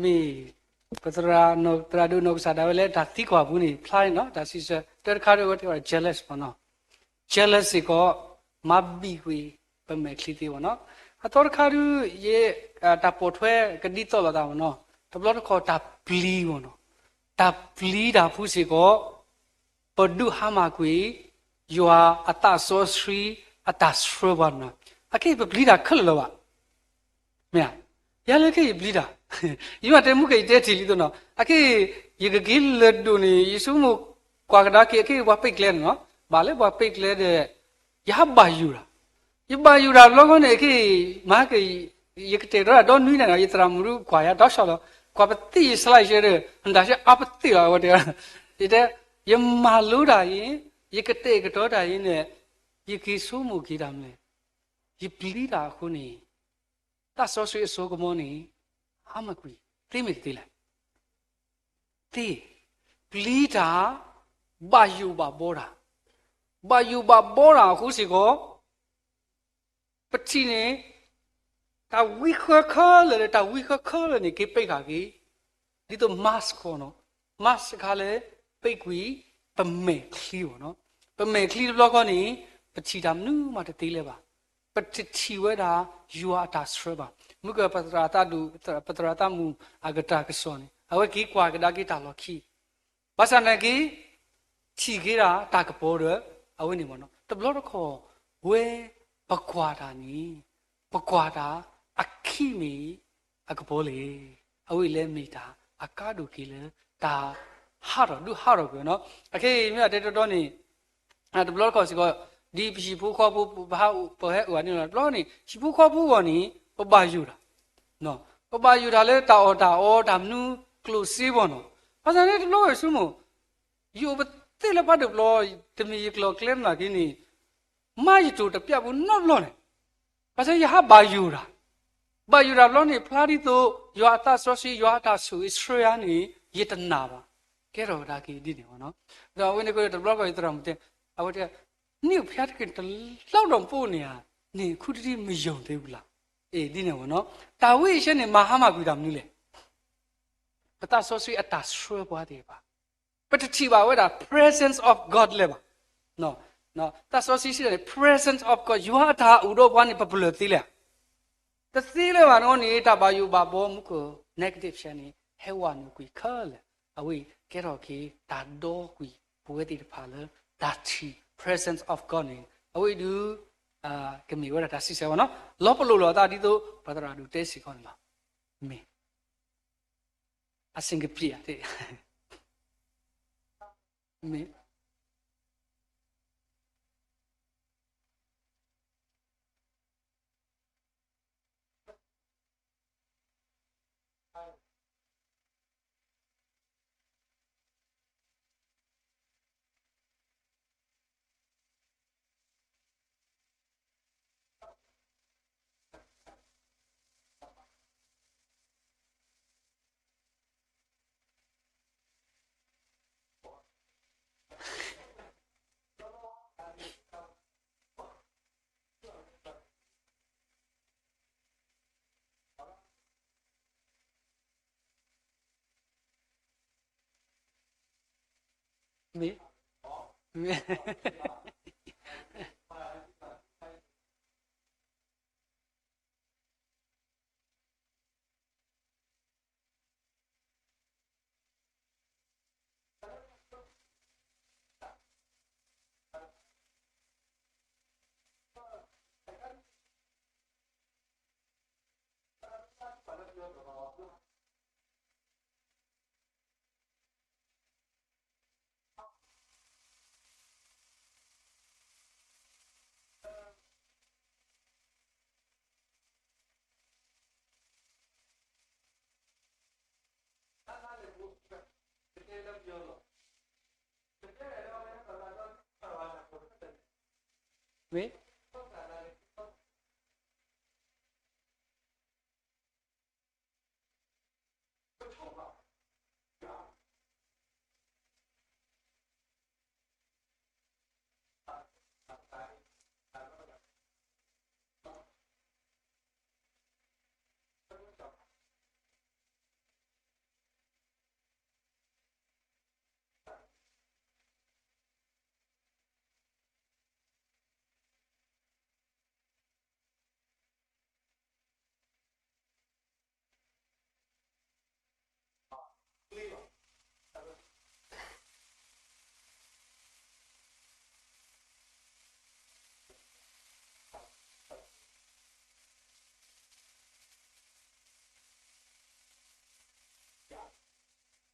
မ့ၢ် ပသရၣ်ဒိၣ်နီၢ်ကစၢ်ဒၣ်ဝဲလၢတၢ်သံကွၢ်ပူၤန့ၣ် ဖျါန့ၣ်နီၤ တၢ်စံးဆၢ တၢတခါဒၣ်ဝဲတဲဝဲ jealous မ့ၢ်နီၤ, jealous စ့ၢ်ကီး မၤဘံၣ်ကွံာ်ပမဲာ်ချံသ့မ့ၢ်နီၤ. အသီတခါဒုး ယ တၢ်ပိာ်ထွဲကဒ်သိးလိာ်သးမ့ၢ်နီၤ, တဘျီတခီၣ်တၢ်ပျံၤမ့ၢ်နီၤ, တၢ်ပျံၤတၢ်ဖုစ့ၢ်ကီး ပဒုးဟါမၢ်ကွံာ် ယွၤအသးစီဆှံအတၢ်ဆှၢပှၤနီၤ. အခဲအံၤပပျံၤတၢ်ခဲလၢာ်လၢၤဘၣ် မ့ၢ်ဧါ, ယၤလၢခဲအံၤယပျံၤတၢ်, ယမ့ၢ်တဲမူက့ၤယတဲထံၣ်လံသိးနီၤ, အခဲအံၤ ယကက့ၤလၢာ်ဒိၣ်န့ၣ် ယဆိကမိၣ်ကွၢ်ကဒါက့ၤ အခဲအံၤပှၤပ့ၢ်ကျဲန့ၣ်နီၤ, ဘၣ်လၢပှၤပ့ၢ်ကျဲဒီး ယဟးဘၣ်ယိၣ်တၢ်, ယဘၣ်ယိၣ်တၢ်တဘျီဃီန့ၣ် အခဲအံၤ မၤက့ၤ ယကတဲာ်ကတီၤတၢ်ဒီနွံနံၣ်နီၤ, ယသရၣ်မုၣ်ဒုးကွၢ်ယၤဒီးဆီၣ်လီၤ, ကွၢ်ပသံၣ်ယ slide ယဲဒီး နတၢ်ဆၢအါပသံၣ်လီၤ အဝဲတဲ, ယတဲ ယမၤလိတၢ်အံၤ, ယကတဲာ်ကတီၤတၢ်အံၤန့ၣ် ယက့ၤဆိကမိၣ်က့ၤတၢ်မနုၤလဲၣ်, ယပျံၤတၢ်အဃိန့ၣ် သးစီဆှံအစိကမီၤန့ၣ် ဟါမၢ်ကွံာ် သ့မ့ၢ်တသ့လဲၣ်, သ့, ပျံၤတၢ်, ဘၣ်ယိၣ်ဘၣ်ဘီတၢ်, ဘၣ်ယိၣ်ဘၣ်ဘီတၢ်အဃိစ့ၢ်ကီး ပထံၣ်န့ၣ် တၢ်ဝံဃၢခဲလၢာ်လၢ တၢ်ဝံဃၢခဲလၢာ်န့ၣ် က့ၤပ့ၢ်ဃာ်က့ၤ ဒ်သိး mask နီၤ, mask တခါလၢ ပ့ၢ်ကွံာ်ပမဲာ်ချံမ့ၢ်နီၤ, ပမဲာ်ချံတဘျီဃီန့ၣ် ပထံၣ်တၢ်မနုၤမးတသ့လၢၤဘၣ်, ပတထံၣ်ဝဲဒၣ် ယွၤအတၢ်ဆှၢဘၣ်, မုၢ်ကပသရၣ်သးဒူၣ် ပသရၣ်သးမုၣ်အကတၢၢ်ကစီၣ်န့ၣ် အဝဲက့ၤကွၢ်ကဒါက့ၤတၢ်လီၢ်ခံ ဘၣ်ဆၣ်နာ်က့ ထံၣ်က့ၤဒၣ်တၢ်ကပီၤဒီး အဝဲန့ၣ်မ့ၢ်နီၤ, တဘျီတခီၣ် ဝဲပကွၢ်တၢ်န့ၣ် ပကွၢ်တၢ်အခံမ့ၢ်အကပီၤလဲၣ်, အဝဲအံၤလဲၣ်မ့ၢ်တၢ်အကါဒိၣ်က့ၤလၢ တၢ်ဟးထီၣ်ဒုးဟးထီၣ်ကွံာ်နီၤ, အခဲအံၤမ့ၢ်အတဲတီတီန့ၣ် တဘျီတခီၣ်စ့ၢ်ကီး ဒ်ပဟံၣ်ဖိဃီဖိ ပဟဲအိၣ်ဝဲန့ၣ်လီၤ, တဘျီန့ၣ် ဟံၣ်ဖိဃီဖိအဂီၢ်န့ၣ် ပဘၣ်ယိၣ်တၢ် ပဘၣ်ယိၣ်တၢ်လၢတၢ်အီၣ်တၢ်အီတၢ်မနုၤကျိၣ်စ့ဘၣ်နီၤ, ဘၣ်ဆၣ်န့ၣ်တဘျီဝဲဆိကမိၣ် ယအိၣ်ပသ့လၢပှၤဒၢးပျီ တမ့ၢ်ယကျိၤကျဲမနုၤက့န့ၣ် မၤယတိၢ်တပျၢ်ပူၤနီတဘျီန့ၣ်, ဘၣ်ဆၣ်ယဟးဘၣ်ယိၣ်တၢ်, ဘၣ်ယိၣ်တၢ်တဘျီန့ၣ် ဖျါဒ်သိး ယွၤအသးစီဆှံ ယွၤအတၢ်ဆိၣ်ဂ့ၤဆှၢယၤန့ၣ် ယတနာ်ဘၣ်, ကဲထီၣ်ကဒါက့ၤဒ်န့ၣ်ဘၣ်နီၤ, ဒီးအဝဲန့ၣ်အဃိ တဘျီဃီယသရၣ်မုၣ်တဲ အဝဲတဲ နံၣ်ဖဲတက့ၢ်တလီၢ်ဒီးပအိၣ်န့ၣ်ဧါ, နံၣ်ခူတဒံမယိၢ်သ့ဝံၤလီၤ, အ့ၣ် ဒ်န့ၣ်ဘၣ်နီၤ, တၢ်ဝဲအံၤဆၢန့ၣ် မၤဟါမၢ်ကွံာ်တၢ်မနုၤလဲၣ်, ပသးစီဆှံအတၢ်ဆှၢပှၤသ့ၣ်တဖၣ် ပတထံၣ်ဘၣ်ဝဲဒၣ် presence of God လၢၤဘၣ်. သးစီဆှံစံးန့ၣ် presence of God ယွၤအတၢ်အိၣ်ဒီးပှၤန့ၣ် ပပလၢၢ်သ့လဲၣ်. တသ့လၢၤဘၣ်နီၣ်န့ၣ် တၢ်ဘၣ်ယိၣ်ဘၣ်ဘီမူကီၢ် negative ဆၢန့ၣ် ဟဲဝဲနုာ်ကွံာ်ခဲလၢာ်. အဝဲအံၤကဲထီၣ်က့ၤတၢ်ဒီကွံာ်ပဝဲသ့ၣ်တဖၣ်လၢ တၢ်ထံၣ် presence of God န့ၣ် အဝဲအံၤဒုး ကမ့ၢ်ဝဲဒၣ်တၢ်စံးဆၢဘၣ်နီၣ်. လီၤပလိာ်လိာ်အသးဒ်သိး ပသရၣ်ဒိၣ်တဲစ့ၢ်ကီးန့ၣ်လီၤ. မ့ၢ် အစင်ကပံးဧါ, မ့ၢ်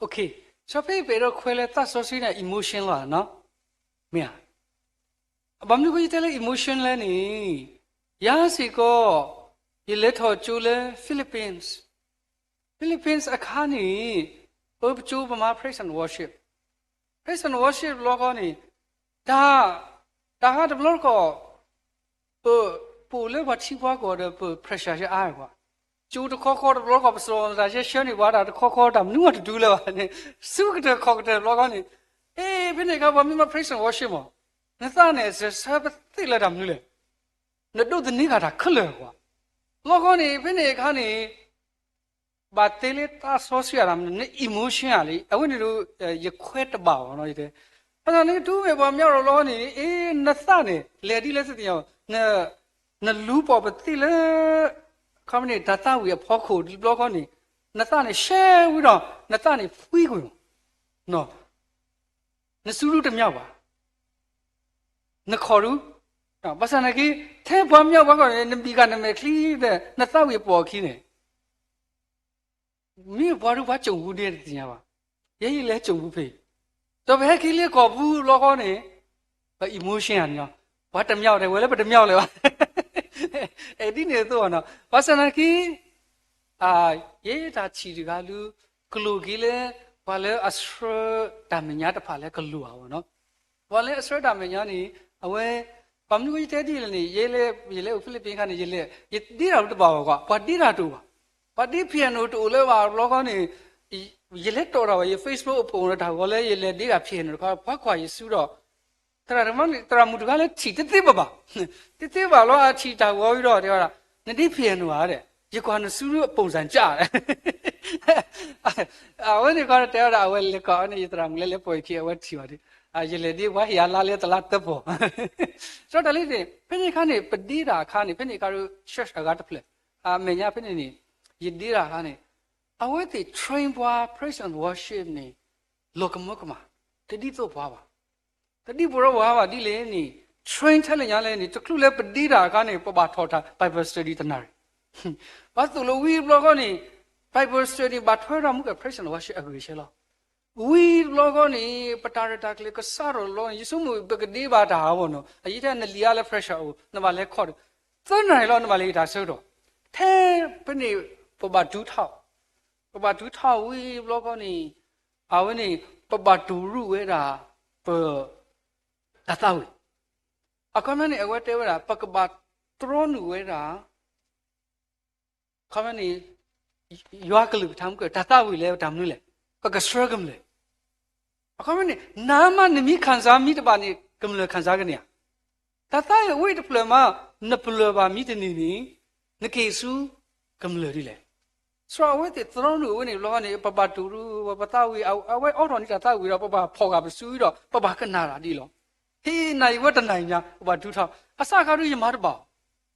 Okay, စီၤဖဲအံၤပအဲၣ်ဒိးခွဲးလၢသးစီဆှံန့ၣ် emotion လီၤနီၤ, မ့ၢ်ဧါ. ဘၣ်မနုၤဃိယတဲလၢ emotion လဲၣ်န့ၣ်, ယၤစ့ၢ်ကီး ယလဲၤထီၣ်ကၠိလၢ Philippines, Philippines အခါန့ၣ် ပကၠိပမၤ praise and worship, praise and worship လီၤခီန့ၣ် တၢ် တၢ်ဟးတဘျီတခီၣ် ပ ပအိၣ်လၢပှၤထံပှၤကီၢ်ဒီး ပ pressure ယအါကွၢ်, ကၠိတခီခီတဘျီတခီၣ် ပစီၤတၢ်ယဲဆှၢန့ၢ်ပှၤတၢ်တခီခီ တၢ်မနုၤမးတဒုလၢၤဘၣ်န့ၣ်, ဆူကတၢၢ်ခီၣ်ကတၢၢ်တဘျီခီန့ၣ်, အ့ ဖဲန့ၣ်အခါ ပှၤမ့ၢ်မၤ praise and worship မး, နသးန့ၣ် စၢၤဆၢပသ့ၣ်လၢတၢ်မနုၤလဲၣ်, နဒိးသန့ၤဃာ်တၢ်ခဲလၢာ်ကွၢ်, လီၤခီန့ၣ် ဖဲန့ၣ်အခါန့ၣ် ဘၣ်တဲလၢသးစီဆှံအတၢ်မနုၤ န emotion ဧါလံ, အဝဲန့ၣ်ဒီး ယခွဲးတဘၣ်ဘၣ်နီၤ, ယတဲ, ဘၣ်ဆၣ်န့ၣ် တုၤမ့ၢ်ပှၤမၤအီၤတဘျီခီန့ၣ် အ့ နသးန့ၣ် လဲၤဒ်လဲၣ်သ့ၣ်ညါ, နလူၤပိာ်ပသ့ၣ်လၢ ခီမ့ၢ်န့ၣ် တၢ်သးဝံၣ်အဖီခိၣ်တဘျီခီန့ၣ်, နသးန့ၣ်ရှဲဝံၤဒီး နသးန့ၣ်ဖှံကွံာ်မး, နစုဒုတမၠၣ်ဘၣ်, နခီၣ်ဒု, ဘၣ်ဆၣ်နာ်က့ ထဲပှၤမၠၣ်ပှၤခီၣ်န့ၣ် နဘံၣ်ဃာ်နမဲာ်ချံဒီး နသးဝံၣ်ပိာ်အခံန့ၣ် မ့ၢ်ပှၤဒုပှၤကိၣ်ပူၤဒဲတသ့ၣ်ညါဘၣ်, ယဲယလဲၤကိၣ်ပူၤဖဲအံၤ, ဒီးပဟဲက့ၤလၢကီၢ်ပူၤတဘျီခီန့ၣ် ပ emotion ဧါန့ၣ်, ပှၤတမၠၣ်တဲဝဲလၢပတမၠၣ်လၢၤဘၣ်, အဲၣ်ဒ်န့ၣ်အသိးဘၣ်နီၤ, ဘၣ်ဆၣ်နာ်က့ ယဲတၢ်ထံၣ်တဂၤလၢ ကလိၣ်က့ၤလၢ ပှၤလၢအဆှၢတၢ်မဲာ်ညါတဖၣ်လၢကလိၣ်ဧါဘၣ်နီၤ, ပှၤလၢအဆှၢတၢ်မဲာ်ညါန့ၣ် အဝဲ ဘၣ်မနုၤဃိယတဲဒ်လဲၣ်န့ၣ် ယဲလၢ ယလဲၤအိၣ် Philippines အခါန့ၣ် ယလဲၤ ယဒ့တၢ်တဘၣ်ဘၣ်ကွၢ်, ပှၤဒ့တၢ်တအိၣ်ဘၣ်, ပှၤဒ့ piano တအိၣ်လၢၤဘၣ်တဘျီခီန့ၣ် ယလဲၤတီၣ်တၢ်ဘၣ် ယ Facebook အပူၤန့ၣ် တၢ်ဂီၤလၢယလဲၤဒ့တၢ် piano တခီ ပှၤကွၢ်ယစုဒီး သရၣ်မုၣ်တဂၤလၢထံၣ်တသ့ဘၣ်ဘၣ်, တသ့ဘၣ်လီၤ အထံၣ်တၢ်ဂီၤဝံၤဒီး တဲဝဲဒၣ် နဒ့ piano ဧါ, ယကွၢ်နစုအပူၤစၢ်ကၢ် အဝဲန့ၣ်ခီတဲဝဲဒၣ် အဝဲလဲၤကီးန့ၣ် ယသရၣ်မုၣ်လၢလဲၤပိာ်ယခံ အဝဲထံၣ်ဘၣ်ဒီး ယလဲၤဒ့ပှၤဟ့ၣ်အလါလၢတလါတၢပီၢ် စီၤတၢ်လံန့ၣ် ဖဲန့ၣ်အခါန့ၣ် ပဒ့တၢ်အခါန့ၣ် ဖဲန့ၣ်အခါဒီး church အဂၤတဖျၢၣ် အမဲာ်ညါဖဲန့ၣ်န့ၣ် ယဒ့တၢ်အခါန့ၣ် အဝဲသ့ၣ် train ပှၤ praise and worship န့ၣ် လီၤကမၢကမၣ် တဒ်သိးပှၤဘၣ်. တဒ်ပှၤဒီးပှၤဘၣ်ဒ်လဲၣ်န့ၣ် train ထဲလဲၣ်ညါလဲၣ်န့ၣ် တချုးလၢပဒ့တၢ်အခါန့ၣ် ပဘၣ်ထီၣ်တၢ် Bible study တနၣ်ရံၣ် ပှၤသိၣ်လိဝံၤတဘျီဃီန့ၣ် Bible study ဘၣ်ထွဲဒၣ်မူက praise and worship အဂ့ၢ်ဆၢလီၤ. ဝံၤတဘျီဃီန့ၣ် ပတၢ်ရဲၣ်တၢ်ကျဲၤကစးထီၣ်တဘျီန့ၣ် ယဆိကမိၣ်ပကဒ့ဘၣ်တၢ်အဂီၢ်နီၤ အယံၤထဲနလံၤအါလၢ pressure အိၣ် နဘၣ်လဲၤခီၣ်ဒီး သၢနၣ်ရံၣ်လီၤ နဘၣ်လဲၤတၢ်ဆၢကတီၢ် ထဲဖဲန့ၣ် ပဘၣ်ဒုးထီၣ် ပဘၣ်ဒုးထီၣ်ဝံၤတဘျီဃီန့ၣ် အဝဲန့ၣ် ပဘၣ်တူၢ်ရူၢ်ဝဲဒၣ် ပ တၢ်သးဝံၣ် အခီပညီန့ၣ် အဝဲတဲဝဲဒၣ် ပကဘၣ်တြီနုာ်ဝဲဒၣ် အခီပညီန့ၣ် ယွၤကလုၢ်ကထါမူက တၢ်သးဝံၣ်လၢတၢ်မနုၤလဲၣ် ပကဆှၢကမျၢၢ် အခီပညီန့ၣ် နၤမးနမ့ၢ်ခံစားမ့ၢ်တဘၣ်န့ၣ် ကမျၢၢ်ခံစားကန့ၢ်ဧါ တၢ်သးဝံၣ်အဝဲတဖျၢၣ်မး နပလၢၢ်ဘၣ်မ့ၢ်တန့ၢ်န့ၣ် နက့ၤဆူကမျၢၢ်ဒ်လဲၣ် စီၤအဝဲသ့ၣ်တြီနုာ်ဝဲန့ၣ်တဘျီဃီန့ၣ် ပဘၣ်တူၢ်ရူၢ်ဝဲပသးဝံၣ် အဝဲအိးထီၣ်န့ၢ်တၢ်သးဝံၣ်ဒီး ပဘၣ်ဖီၣ်ဃာ်ပစုဒီး ပဘၣ်ကနၣ်တၢ်ဒ်လီၤ. ဟ့ၣ်နၤယဝဲတနၣ်ရံၣ်ညါ ပဘၣ်ဒုးထီၣ် အစးခါဒုးယမၤတဘၣ်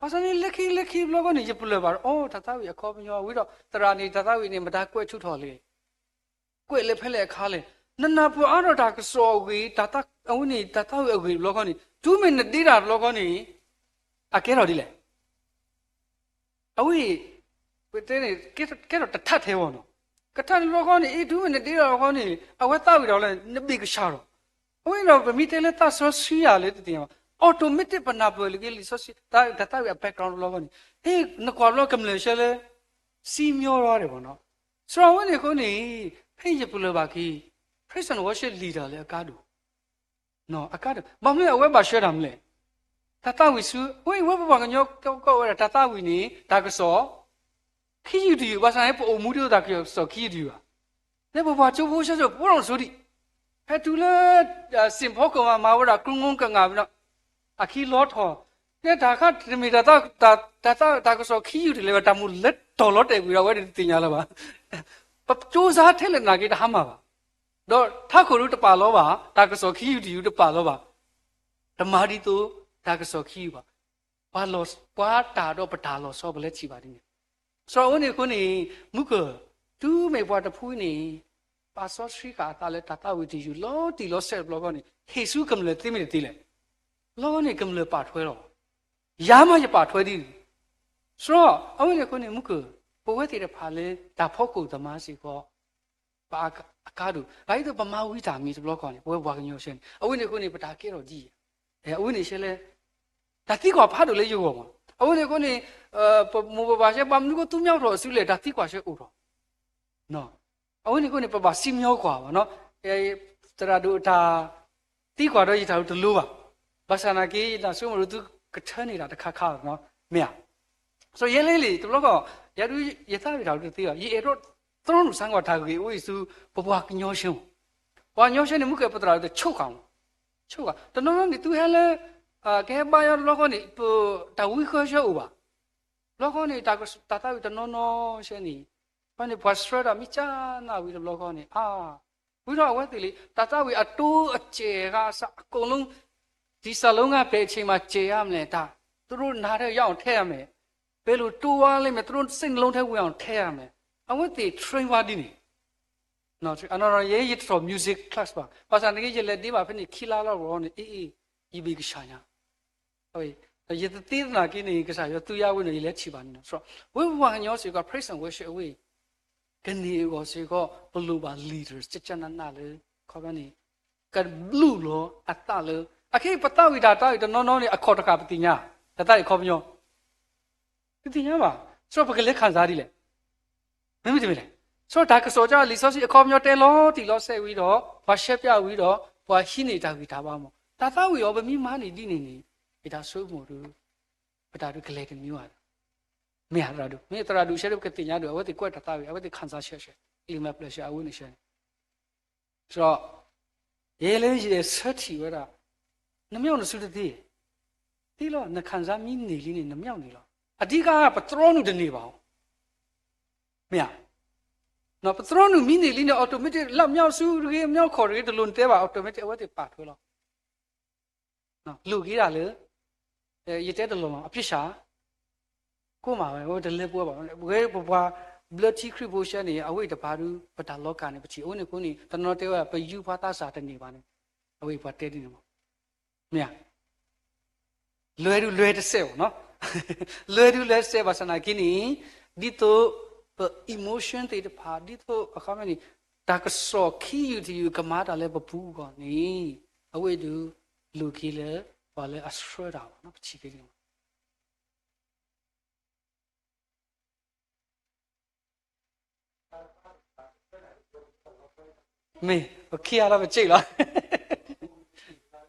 ဘၣ်ဆၣ်န့ၣ် လၢခံလၢခံတဘျီဃီန့ၣ် ယပလၢၢ်ဘၣ်ဒီး အိ တၢ်သးဝံၣ်အခီပညီဝံၤဒီး သရၣ်န့ၣ် တၢ်သးဝံၣ်န့ၣ် မတၤကွဲးထူးထီၣ်လဲၣ် ကွဲးလၢဖဲလဲၣ်အခါလဲၣ် နနၢ်ပၢၢ်အါထီၣ်တၢ်ကစီၣ်အဂ့ၢ် တၢ်သး အဝဲန့ၣ် တၢ်သးဝံၣ်အဂ့ၢ်တဘျီဃီန့ၣ် တုၤမ့ၢ်နဒ့တၢ်တဘျီဃီန့ၣ် အကဲထီၣ်ဒ်လဲၣ် အဝဲ ပတဲန့ၣ် ကဲထီၣ်တထးထဲအဂီၢ်နီၤ ကထးထဲတဘျီဃီန့ၣ် အ့ တုၤမ့ၢ်နဒ့တၢ်တဘျီဃီန့ၣ် အဝဲသးဝံၣ်ဒီးလဲၣ် နဘ့ၣ်ကဆှီထီၣ် အဝဲဒီးပမ့ၢ်တဲလၢသးစီဆှံယၤလၢတသ့ၣ်ညါဘၣ် automatic ပနၢ်ပၢၢ်လၢက့ၤလံာ်စီဆှံ တၢ်သးဝံၣ်အ background တဘျီဃီန့ၣ် ဟ့ၣ် နကွၢ်ဘျီကမျၢၢ်ဆၢလၢ စံၣ်ညီၣ်ထီၣ်ဒံးဘၣ်နီၤ စီၤအဝဲန့ၣ်အဃိန့ၣ် ဖဲယပလၢၢ်ဘၣ်က့ၤ praise and worship leader လၢအကါဒိၣ် အကါဒိၣ် ဘၣ်မနုၤအဝဲဘၣ်ဆှၢတၢ်မနုၤလဲၣ် တၢ်သးဝံၣ်ဆူ ဝဲအံၤဝဲပပှၤကညီကီၢ်ဝဲဒၣ် တၢ်သးဝံၣ်န့ၣ် တၢ်ကစီၣ် ခံယုၢ်တယုၢ် ဘၣ်ဆၣ်န့ၣ် ပအိၣ်မူဒ်သိးတၢ်ကစီၣ်ခံယုၢ်တယုၢ်ဘၣ် လၢပပှၤကၠိဖိဆၢစိၤ ပအိးထီၣ်နစိၤဒံး ဖဲတုၤလၢ စ့ၣ်ဖီခိၣ်မး မၤဝဲဒၣ်ကျိငိကငၣ်ဝံၤဒီး အခံလီၤထီၣ် လၢတၢ်ခါတမ့ၢ်တၢ်သး တၢ် တၢ်ကစီၣ်ခံယုၢ်တလဲၤဘၣ် တၢ်မူလၢတီၢ်လီၤတဲာ်ကွံာ်ဒီး အဝဲတသ့ၣ်ညါလၢၤဘၣ် ပကၠိစါထဲလဲၣ်နာ်က့ တဟါမၢ်ဘၣ် ဒီးထးခိၣ်ဒုတပာ်လီၤဘၣ် တၢ်ကစီၣ်ခံယုၢ်တယုၢ်တပာ်လီၤဘၣ် တမၤဒ်သိး တၢ်ကစီၣ်ခံယုၢ်ဘၣ် ပှၤလီၤ ပှၤတၢ်ဒီးပတၢ်လီၤဆီ ပလဲၤထံၣ်ဘၣ်ဒ်န့ၣ် စီၤအဝဲန့ၣ်အဃိန့ၣ် မုၢ်ကၢၢ် တုၤမ့ၢ်ပှၤတဖုန့ၣ် ပာ်စီဆှံဃာ်အသးလၢတၢ်သးဝံၣ်တယုၢ်လီၤတံၢ်လီၤဆဲးတဘျီဃီန့ၣ် ဟ့ၣ်ဆူကမျၢၢ်သ့မ့ၢ်တသ့လဲၣ် လီၤန့ၣ်ကမျၢၢ်ပာ်ထွဲလီၤ ယၤမးယပာ်ထွဲဒ်န့ၣ် စီၤအဝဲန့ၣ်အဃိန့ၣ် မုၢ်ကၢၢ် ပဝဲသ့ၣ်တဖၣ်လၢတၢ်ဖီခိၣ်သမါစ့ၢ်ကီး ပအါ အကါဒိၣ်, ဒ်သိးပမၤဝံၤတၢ်မ့ၢ်တဘျီဃီန့ၣ် ပဝဲပှၤကညီဆဲန့ၣ် အဝဲန့ၣ်အဃိန့ၣ် ပတၢ်ကဲထီၣ်ဒ်အံၤ, အဝဲန့ၣ်ဆဲလဲၣ်, တၢ်သံကွၢ်ဖးဒိၣ်လၢယဂီၢ်မး, အဝဲန့ၣ်အဃိန့ၣ် ပမိၢ်ပပၢ်ဆဲ ဘၣ်မနုၤဃိသူမၠီထီၣ်အစုလဲၣ် တၢ်သံကွၢ်ဆဲအိၣ်ထီၣ် အဝဲန့ၣ်အဃိန့ၣ် ပဘၣ်စံၣ်ညီၣ်ကွၢ်ဘၣ်နီၤ, သရၣ်ဒိၣ်အတၢ်သံကွၢ်ဒီးယတၢ်တလိၤဘၣ်, ဘၣ်ဆၣ်နာ်က့ ယတၢ်ဆိကမိၣ်ဒီးသုကထၢန့ၢ်တၢ်တခါခါလီၤနီၤ, မ့ၢ်ဧါ, စီၤယဲလ့လံ တဘျီဃီ ယဒုးယသးဝံၣ်တၢ်ဒုးသ့လီၤ, ယအဲၣ်ဒိးသရၣ်နုာ်စၢ်ကွၢ်တၢ်ဂ့ၢ်အိၣ်အံၤဆူ ပပှၤကညီဆဲမး, ပှၤကညီဆဲန့ၣ် မုၢ်ကဲပသရၣ်ဒိၣ်တဆိၣ်ဃာ်မး, ဆိၣ်ဃာ် တနီၤနီၤန့ၣ် သုဟဲလၢ ကဟဲဘါယွၤတဘျီဃီန့ၣ် ပတၢ်ဝံဃၢဆဲအိၣ်ဘၣ်, တဘျီဃီန့ၣ် တၢ်သးဝံၣ်တနီၤနီၤဆဲန့ၣ် ဖဲန့ၣ်ပှၤဆှၢတၢ်မ့ၢ်ကၢ်နၢ်ဝံၤတဘျီဃီန့ၣ် အါ, ဝံၤဒီးအဝဲသ့ၣ်လံ တၢ်သးဝံၣ်အတိအစဲးဂၤအစးအကိၣ်လီၤ, တံစၤလိငါပဲာ်အဆ့မးစဲးယါမလဲၣ်တၢ်, သူတို့နားထဲရောက်အောင်ထဲရမယ်, ဘဲလိာ်တိဝါလံမ့ၢ် သူတို့စိတ်နှလုံးထဲဝင်အောင်ထဲရမယ်, အဝဲသ့ၣ် train ဝဲဒ်န့ၣ်, အနီၢ်နီၢ်ယဲယတထီၣ် music class ဘၣ်, ဘၣ်ဆၣ်န့ၣ်က့ ယလဲၤဒ့ဘၣ်ဖဲန့ၣ်ခံလါလီၤဘၣ်န့ၣ် အ့ၣ်အ့ၣ် ယဘၣ်ကဆှၣ်ညါ ဒီးယတသ့သနာ်က့န့ၣ် ကစၢ်ယွၤသူယၤဝဲန့ၣ် ယလဲၤထံၣ်ဘၣ်န့ၣ်လီၤ. ဝဲပှၤကညီစ့ၢ်ကီး praise and worship အဝဲ ကန့ၢ်အဂီၢ်စ့ၢ်ကီး ပလိၣ်ဘၣ် leaders ကကနနလၢ ခီပညီန့ၣ် ကလူလီၤအသးလၢ အခဲအံၤပသးဝံၣ်တၢ်သးဝံၣ်တနီၤနီၤန့ၣ် အခီၣ်တဃာ်ပသ့ၣ်ညါ, တၢ်သးဝံၣ်အခီပညီ ပသ့ၣ်ညါဘၣ်, ဆိပကလဲၤခၣ်စးဒ်လဲၣ် မ့မ့ၢ်တမ့ၢ်လဲၣ်, ဆိတၢ်ကစီၣ်ကလံာ်စီဆှံအခီပညီတဲလီၤတံၢ်လီၤဆဲးဝံၤဒီး ပှၤရှဲပၠးဝံၤဒီး ပှၤဟံးန့ၢ်တၢ်ဂံၢ်တၢ်ဘါမး, တၢ်သးဝံၣ်အီၤ ပမ့ၢ်မၤန့ၢ်ဒ်န့ၣ်န့ၣ် ယတၢ်ဆိကမိၣ်ဒီး ပတၢ်ဒုးကလဲၤတမံၤဘၣ်, မ့ၢ်သရၣ်ဒိၣ် မ့ၢ်သရၣ်ဒိၣ်ဆဲဒီး ပကသ့ၣ်ညါဒီး အဝဲသ့ၣ်ကွဲးတၢ်သးဝံၣ် အဝဲသ့ၣ်ခၣ်စးဆှဲဆှဲ လံာ်မဲာ်ဖျၢၣ်ဆှဲ အဝဲန့ၣ်ဆှဲန့ၣ် ဒီး ယဲလၢယဆၢထံၣ်ဝဲဒၣ် နမ့ၢ်အိၣ်နစုတသ့, သ့လီၤ နခၣ်စးမံန့ၢ်လံန့ၣ် နမ့ၢ်အိၣ်န့ၣ်လီၤ. အဓိက ပသရၣ်နုာ်တန့ၢ်ဘၣ်အီၤ, မ့ၢ်ဧါ, ပသရၣ်နုာ်မံန့ၢ်လံန့ၣ် automatic လၢမ့ၢ်အိၣ်စုတဂ့ၤ မ့ၢ်အိၣ်ခီၣ်တဂ့ၤ တလိၣ်နတဲဘၣ် automatic အဝဲသ့ၣ်ပာ်ထွဲလီၤ လိၣ်က့ၤဒၣ်လၢ ယတဲတလီၢ်လီၤ အပြစ်ရှာ ကိးမးဝဲ ဝဲတလဲၤပှဲၤဘၣ်, ဝဲပပှၤဘျၢထံခရံာ်ဖိဆဲန့ၣ် အဝဲအံၤတပၤဒု ပတၢ်လီၤကၢ်န့ၣ် ပထံၣ် အဝဲန့ၣ်အဃိန့ၣ် တနီၤတဲဝဲ ပယူးဖါသးစၢ်တန့ၢ်ဘၣ်န့ၣ် အဝဲအံၤပှၤတဲဒ်န့ၣ်မး, မ့ၢ်ဧါ, လွဲဒုလွဲတစဲးဘၣ်နီၤ, လွဲဒုလွဲတစဲးဘၣ်ဆၣ်နာ်က့န့ၣ် ဒ်သိးပ emotion သ့ၣ်တဖၣ် ဒ်သိးအခီပညီန့ၣ် တၢ်ကစီၣ်ခံယူၢ်တယူၢ်ကမၤတၢ်လၢပပူၤအဂီၢ်န့ၣ် အဝဲအံၤဒု လိၣ်က့ၤလၢ ပှၤလၢအဆှၢတၢ်ဘၣ်နီၤ ပထံၣ်က့ၤန့ၣ် မ့ၢ် ပခံဂၤလီၤပစ့ၢ်လီၤ.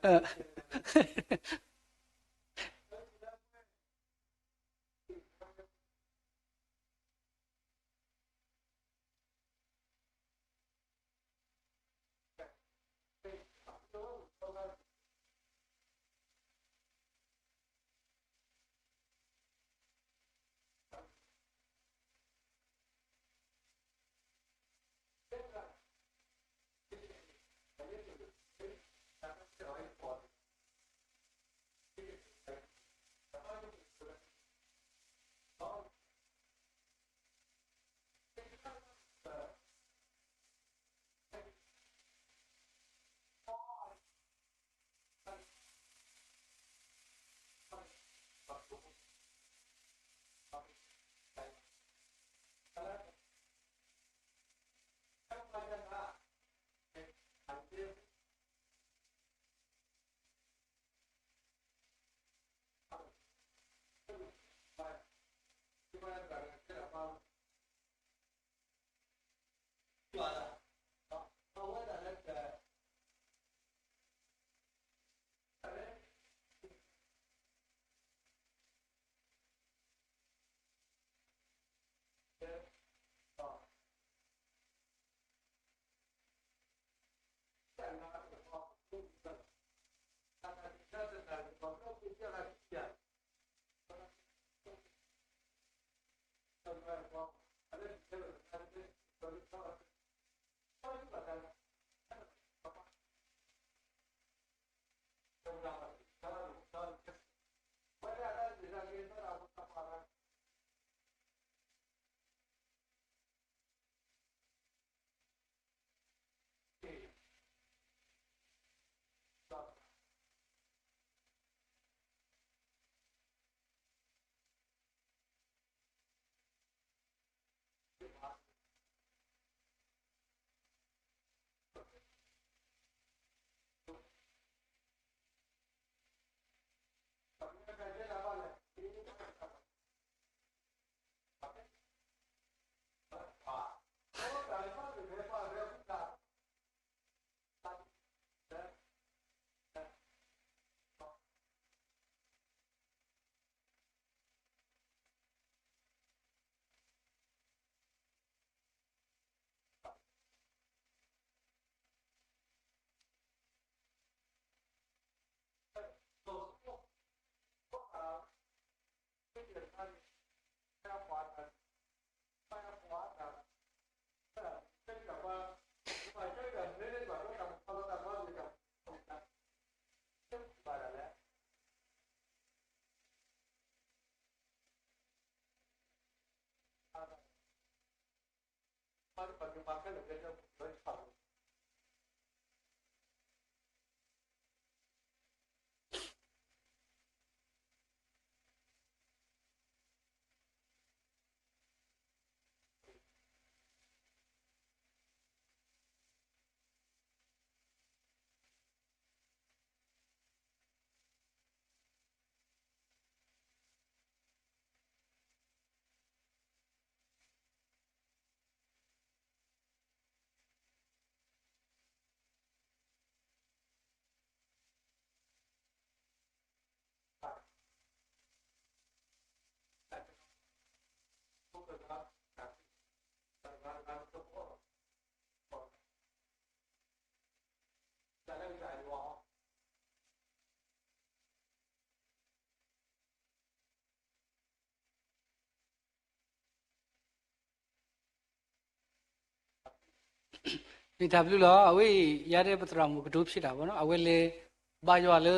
မ့ၢ်တၢ်ဘျုးလီၤ. အဝဲအံၤ ယၤဒဲးပသရၣ်မုၣ်ကဒိဖျ့တၢ်ဘၣ်နီၤ, အဝဲလဲၤဘါယွၤလၢ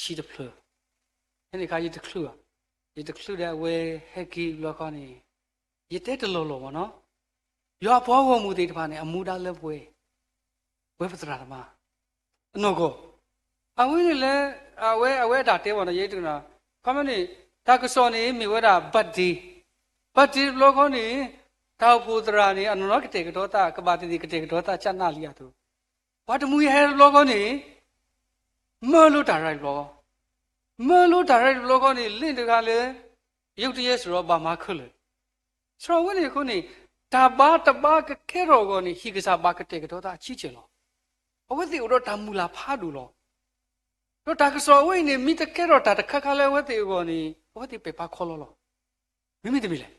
ဟံၣ်တဖျၢၣ်, ဖဲန့ၣ်အခါ ယတချုးဘၣ်, ယတချုးဒီးအဝဲဟဲက့ၤဘျီခီန့ၣ်, ယတဲတလီၢ်လီၢ်ဘၣ်နီၤ, ယွၤအပှၤဂီၢ်မုၢ်သ့ၣ်တဖၣ်န့ၣ် အမူဒါလၢပှဲၤ ဝဲပသရၣ်သမါ အနီၢ်ကီၢ်, အဝဲန့ၣ်လၢ အဝဲ အဝဲအတၢ်တဲဘၣ်နီၤ, ယဲတကနၣ်, ခီမ့ၢ်န့ၣ် တၢ်ကစီၣ်န့ၣ် မ့ၢ်ဝဲဒၣ် birthday, birthday တဘျီခီန့ၣ် တၢ်အိၣ်ဖှိၣ်သရၣ်န့ၣ် အနီၢ်နီၢ်ကတဲာ်ကတီၤသး ကဘၣ်သန့ၤကတဲာ်ကတီၤသးကနၣ်လံအသိး, ပှၤတမှံၤဟဲတဘျီခီန့ၣ် မၢလိတၢ်ရၤတဘျီ, မၢလိတၢ်ရၤတဘျီခီန့ၣ် လ့ၣ်တဂၤလၢ ယုၢ်တယဲစရီဘၣ်မၤခဲလၢာ်, စရီဝဲန့ၣ်အဃိန့ၣ် တၢ်ဘါတဘါကကဲထီၣ်အဂီၢ်န့ၣ် ဟံၣ်ကစၢ်ဘၣ်ကတဲာ်ကတီၤသးအဆံးဆဲးလီၤ. အဝဲသ့ၣ်အိၣ်ဒီးတၢ်မုၢ်လၢ်ဖးဒိၣ်လီၤ. ဒီးတၢ်ကစီၣ်အဝဲအံၤန့ၣ် မ့ၢ်တကဲထီၣ်တၢ်တခါခါလၢအဝဲသ့ၣ်အဂီၢ်န့ၣ် အဝဲသ့ၣ်ပဲာ်ဖးခီလီလီၤ. မ့မ့ၢ်တမ့ၢ်လဲၣ်.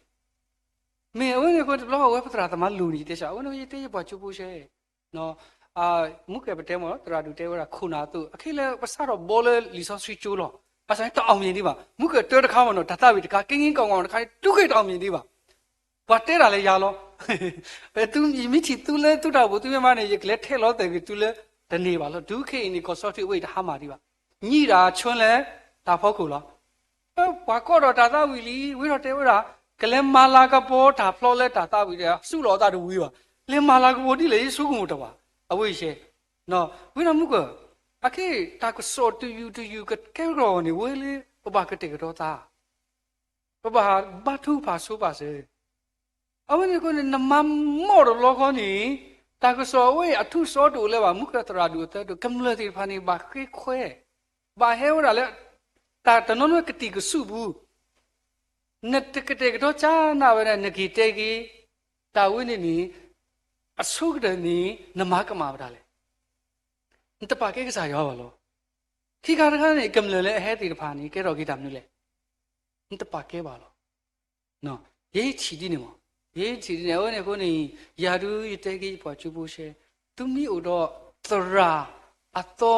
မ့ၢ်အဝဲန့ၣ်အဃိ တဘျီဃီဝဲပသရၣ်သမါလိၤန့ၣ် ယတဲဆၣ် အဝဲန့ၣ်ယတဲယပှၤကၠိဖိရှဲ မူကၢၢ်ပတဲမ့ၢ် သရၣ်ဒူၣ်တဲဝဲဒၣ်ခိၣ်နၢ်အသိး အခဲလၢပစးထီၣ်ဘီလၢလံာ်စီဆှံကၠိလီၤ. ဘၣ်ဆၣ်န့ၣ်တၢ်အီၣ်မ့ၢ်ဒံးဘၣ်. မူကၢၢ်တၢတခါမ့ၢ်နီၤ တၢ်သးဝံၣ်တခါ က့င့ကီၢ်ငီၢ်တခါန့ၣ် တူၢ်ဃ့တၢ်အီၣ်မ့ၢ်ဒံးဘၣ်. ပှၤတဲတၢ်လၢယၤလီၤ. ယမ့ၢ်ထံၣ်သုလၢသုတၢ်အိၣ်ဖှိၣ်သုမ့ၢ်မၤန့ၣ် ယကလဲၤထဲလီၤသဲၣ်ဂ့ၤသုလၢတန့ၢ်ဘၣ်လီၤ. တုၤခဲအံၤန့ၣ် ကီၢ်စီထံးအဝဲအံၤတဟါမၢ်ဒံးဘၣ်. ညံၣ်တၢ်ဆၢလၢတၢ်ဖီခိၣ်လီၤ. ပှၤကိးဒီးတၢ်သးဝံၣ်လံ ဝံထီၣ်တဲဝဲဒၣ် ကလဲၤမၤလၤကပီၤတၢ်ဖျီလၢတၢ်သးဝံၣ်ဒီး စူးလီၤအသးတဝံၤဘၣ်. လဲၤမၤလၤကပီၤဒ်လဲၣ် ယဆိကမိၣ်တၢ်ဘၣ်. အဝဲအံၤရှဲ ဝဲဒၣ်မူကၢၢ် အခဲအံၤ တၢ်ကစီၣ်တယုၢ်တယုၢ်ကကဲထီၣ်န့ၣ် ဝဲလၢပဘၣ်ကတဲာ်ကတီၤသး ပဘၣ်ဘါထုကဖၣ်ဆိပာ်စၢၤ အဝဲန့ၣ်အဃိန့ၣ် နမၤမီၢ်တဘျီဃီန့ၣ် တၢ်ကစီၣ်အဝဲအံၤအထူးအစီတအိၣ်လၢၤဘၣ်. မူကၢၢ်သရၣ်ဒိၣ်အသၢဒိၣ် ကမျၢၢ်သ့ၣ်တဖၣ်န့ၣ် ဘၣ်ဃ့ခွဲး ဘၣ်ဟဲဝဲဒၣ်လၢ တၢ်တနီၤနီၤကတံာ်ကဆူၣ်ပူၤ နတကတဲာ်ကတီၤကၢ်နၢ်ဝဲဒၣ် နက့ၤတဲက့ၤ တၢ်ဝဲန့ၣ်န့ၣ် အဆိကတၢၢ်န့ၣ် နမၤကမၣ်ဝဲဒၣ်လဲၣ်. နတပာ်ကဲကစၢ်ယွၤဘၣ်လီၤ. ခံခါတခါန့ၣ် ကမျၢၢ်လၢအဟဲသ့ၣ်တဖၣ်န့ၣ် ကဲထီၣ်က့ၤတၢ်မနုၤလဲၣ်. နတပာ်ကဲဘၣ်လီၤ. ယဲယထံၣ်ဒ်န့ၣ်မး, ယဲယထံၣ်ဒ်န့ၣ် အဝဲန့ၣ်အဃိန့ၣ် ယၤဒုးယတဲက့ၤယပှၤကၠိဖိရှဲ သုမ့ၢ်အိၣ်ဒီးသရၣ်အသီ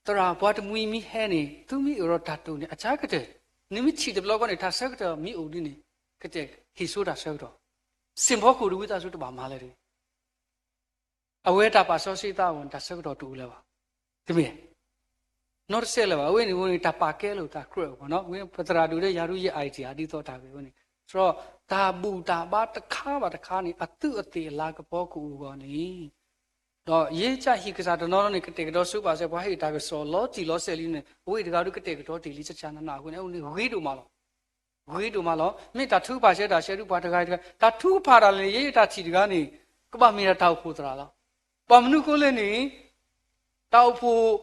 သရၣ်ပှၤတမှံၤမ့ၢ်ဟဲန့ၣ် သုမ့ၢ်အိၣ်ဒီးတၢ်တိာ်န့ၣ် အစှၤကတၢၢ် နမ့ၢ်ထံၣ်တဘျီဃီန့ၣ် တၢ်ဆၢကတီၢ်မ့ၢ်အိၣ်ဒ်န့ၣ် ကတဲာ်ဟ့ၣ်ဆိတၢ်ဆၢကတီၢ် စံၣ်ဖီခိၣ်ဒီးဝံသးစူၤတဘၣ်မၤလၢၤတဂ့ၤ အဝဲတၢ်ပာ်စီဆှံသးအဂီၢ်န့ၣ် တၢ်ဆၢကတီၢ်တအိၣ်လၢၤဘၣ်. တမ့ၢ် နီတစဲးလၢၤဘၣ်. အဝဲန့ၣ်အဃိန့ၣ် တၢ်ပာ်ကဲလိာ်သးကြၢးအဂီၢ်နီၤ ပသရၣ်ဒိၣ်ဒီးယၤဒုးယ idea ဒ်သိးတၢ်ဂ့ၢ်ဝဲန့ၣ် စရီ တၢ်ဘူၣ်တၢ်ဘါတခါဘၣ်တခါန့ၣ် အသူးအသ့ၣ်အလၤကပီၤကအိၣ်အဂီၢ်န့ၣ် ဒီးယဲကစၢ်ဟံၣ်ကစၢ်တနီၤနီၤန့ၣ် ကတဲာ်ကတီၤဆိပာ်စၢၤ ပှၤဟ့ၣ်တၢ်ကစီၣ်လီၤတံၢ်လီၤဆဲးလံန့ၣ် အဝဲအံၤတဂၤဒုးကတဲာ်ကတီၤတ့ၢ်လံ တၢ်နးနးအဃိန့ၣ် အဝဲန့ၣ်ဂ့ၤဒိၣ်မးလီၤ. ဂ့ၤဒိၣ်မးလီၤ. မ့ၢ်တၢ်ထုကဖၣ်ရှဲတၢ်ရှဲဒုးပှၤတဂၤတဂၤ တၢ်ထုကဖၣ်တၢ်လဲၣ်န့ၣ် ယဲယတၢ်ထံၣ်တဂၤန့ၣ် ကဘၣ်မ့ၢ်ဒၣ်တၢ်အိၣ်ဖှိၣ်သရၣ်လီၤ. ဘၣ်မနုၤအဃိလဲၣ်န့ၣ် တၢ်အိၣ်ဖှိၣ်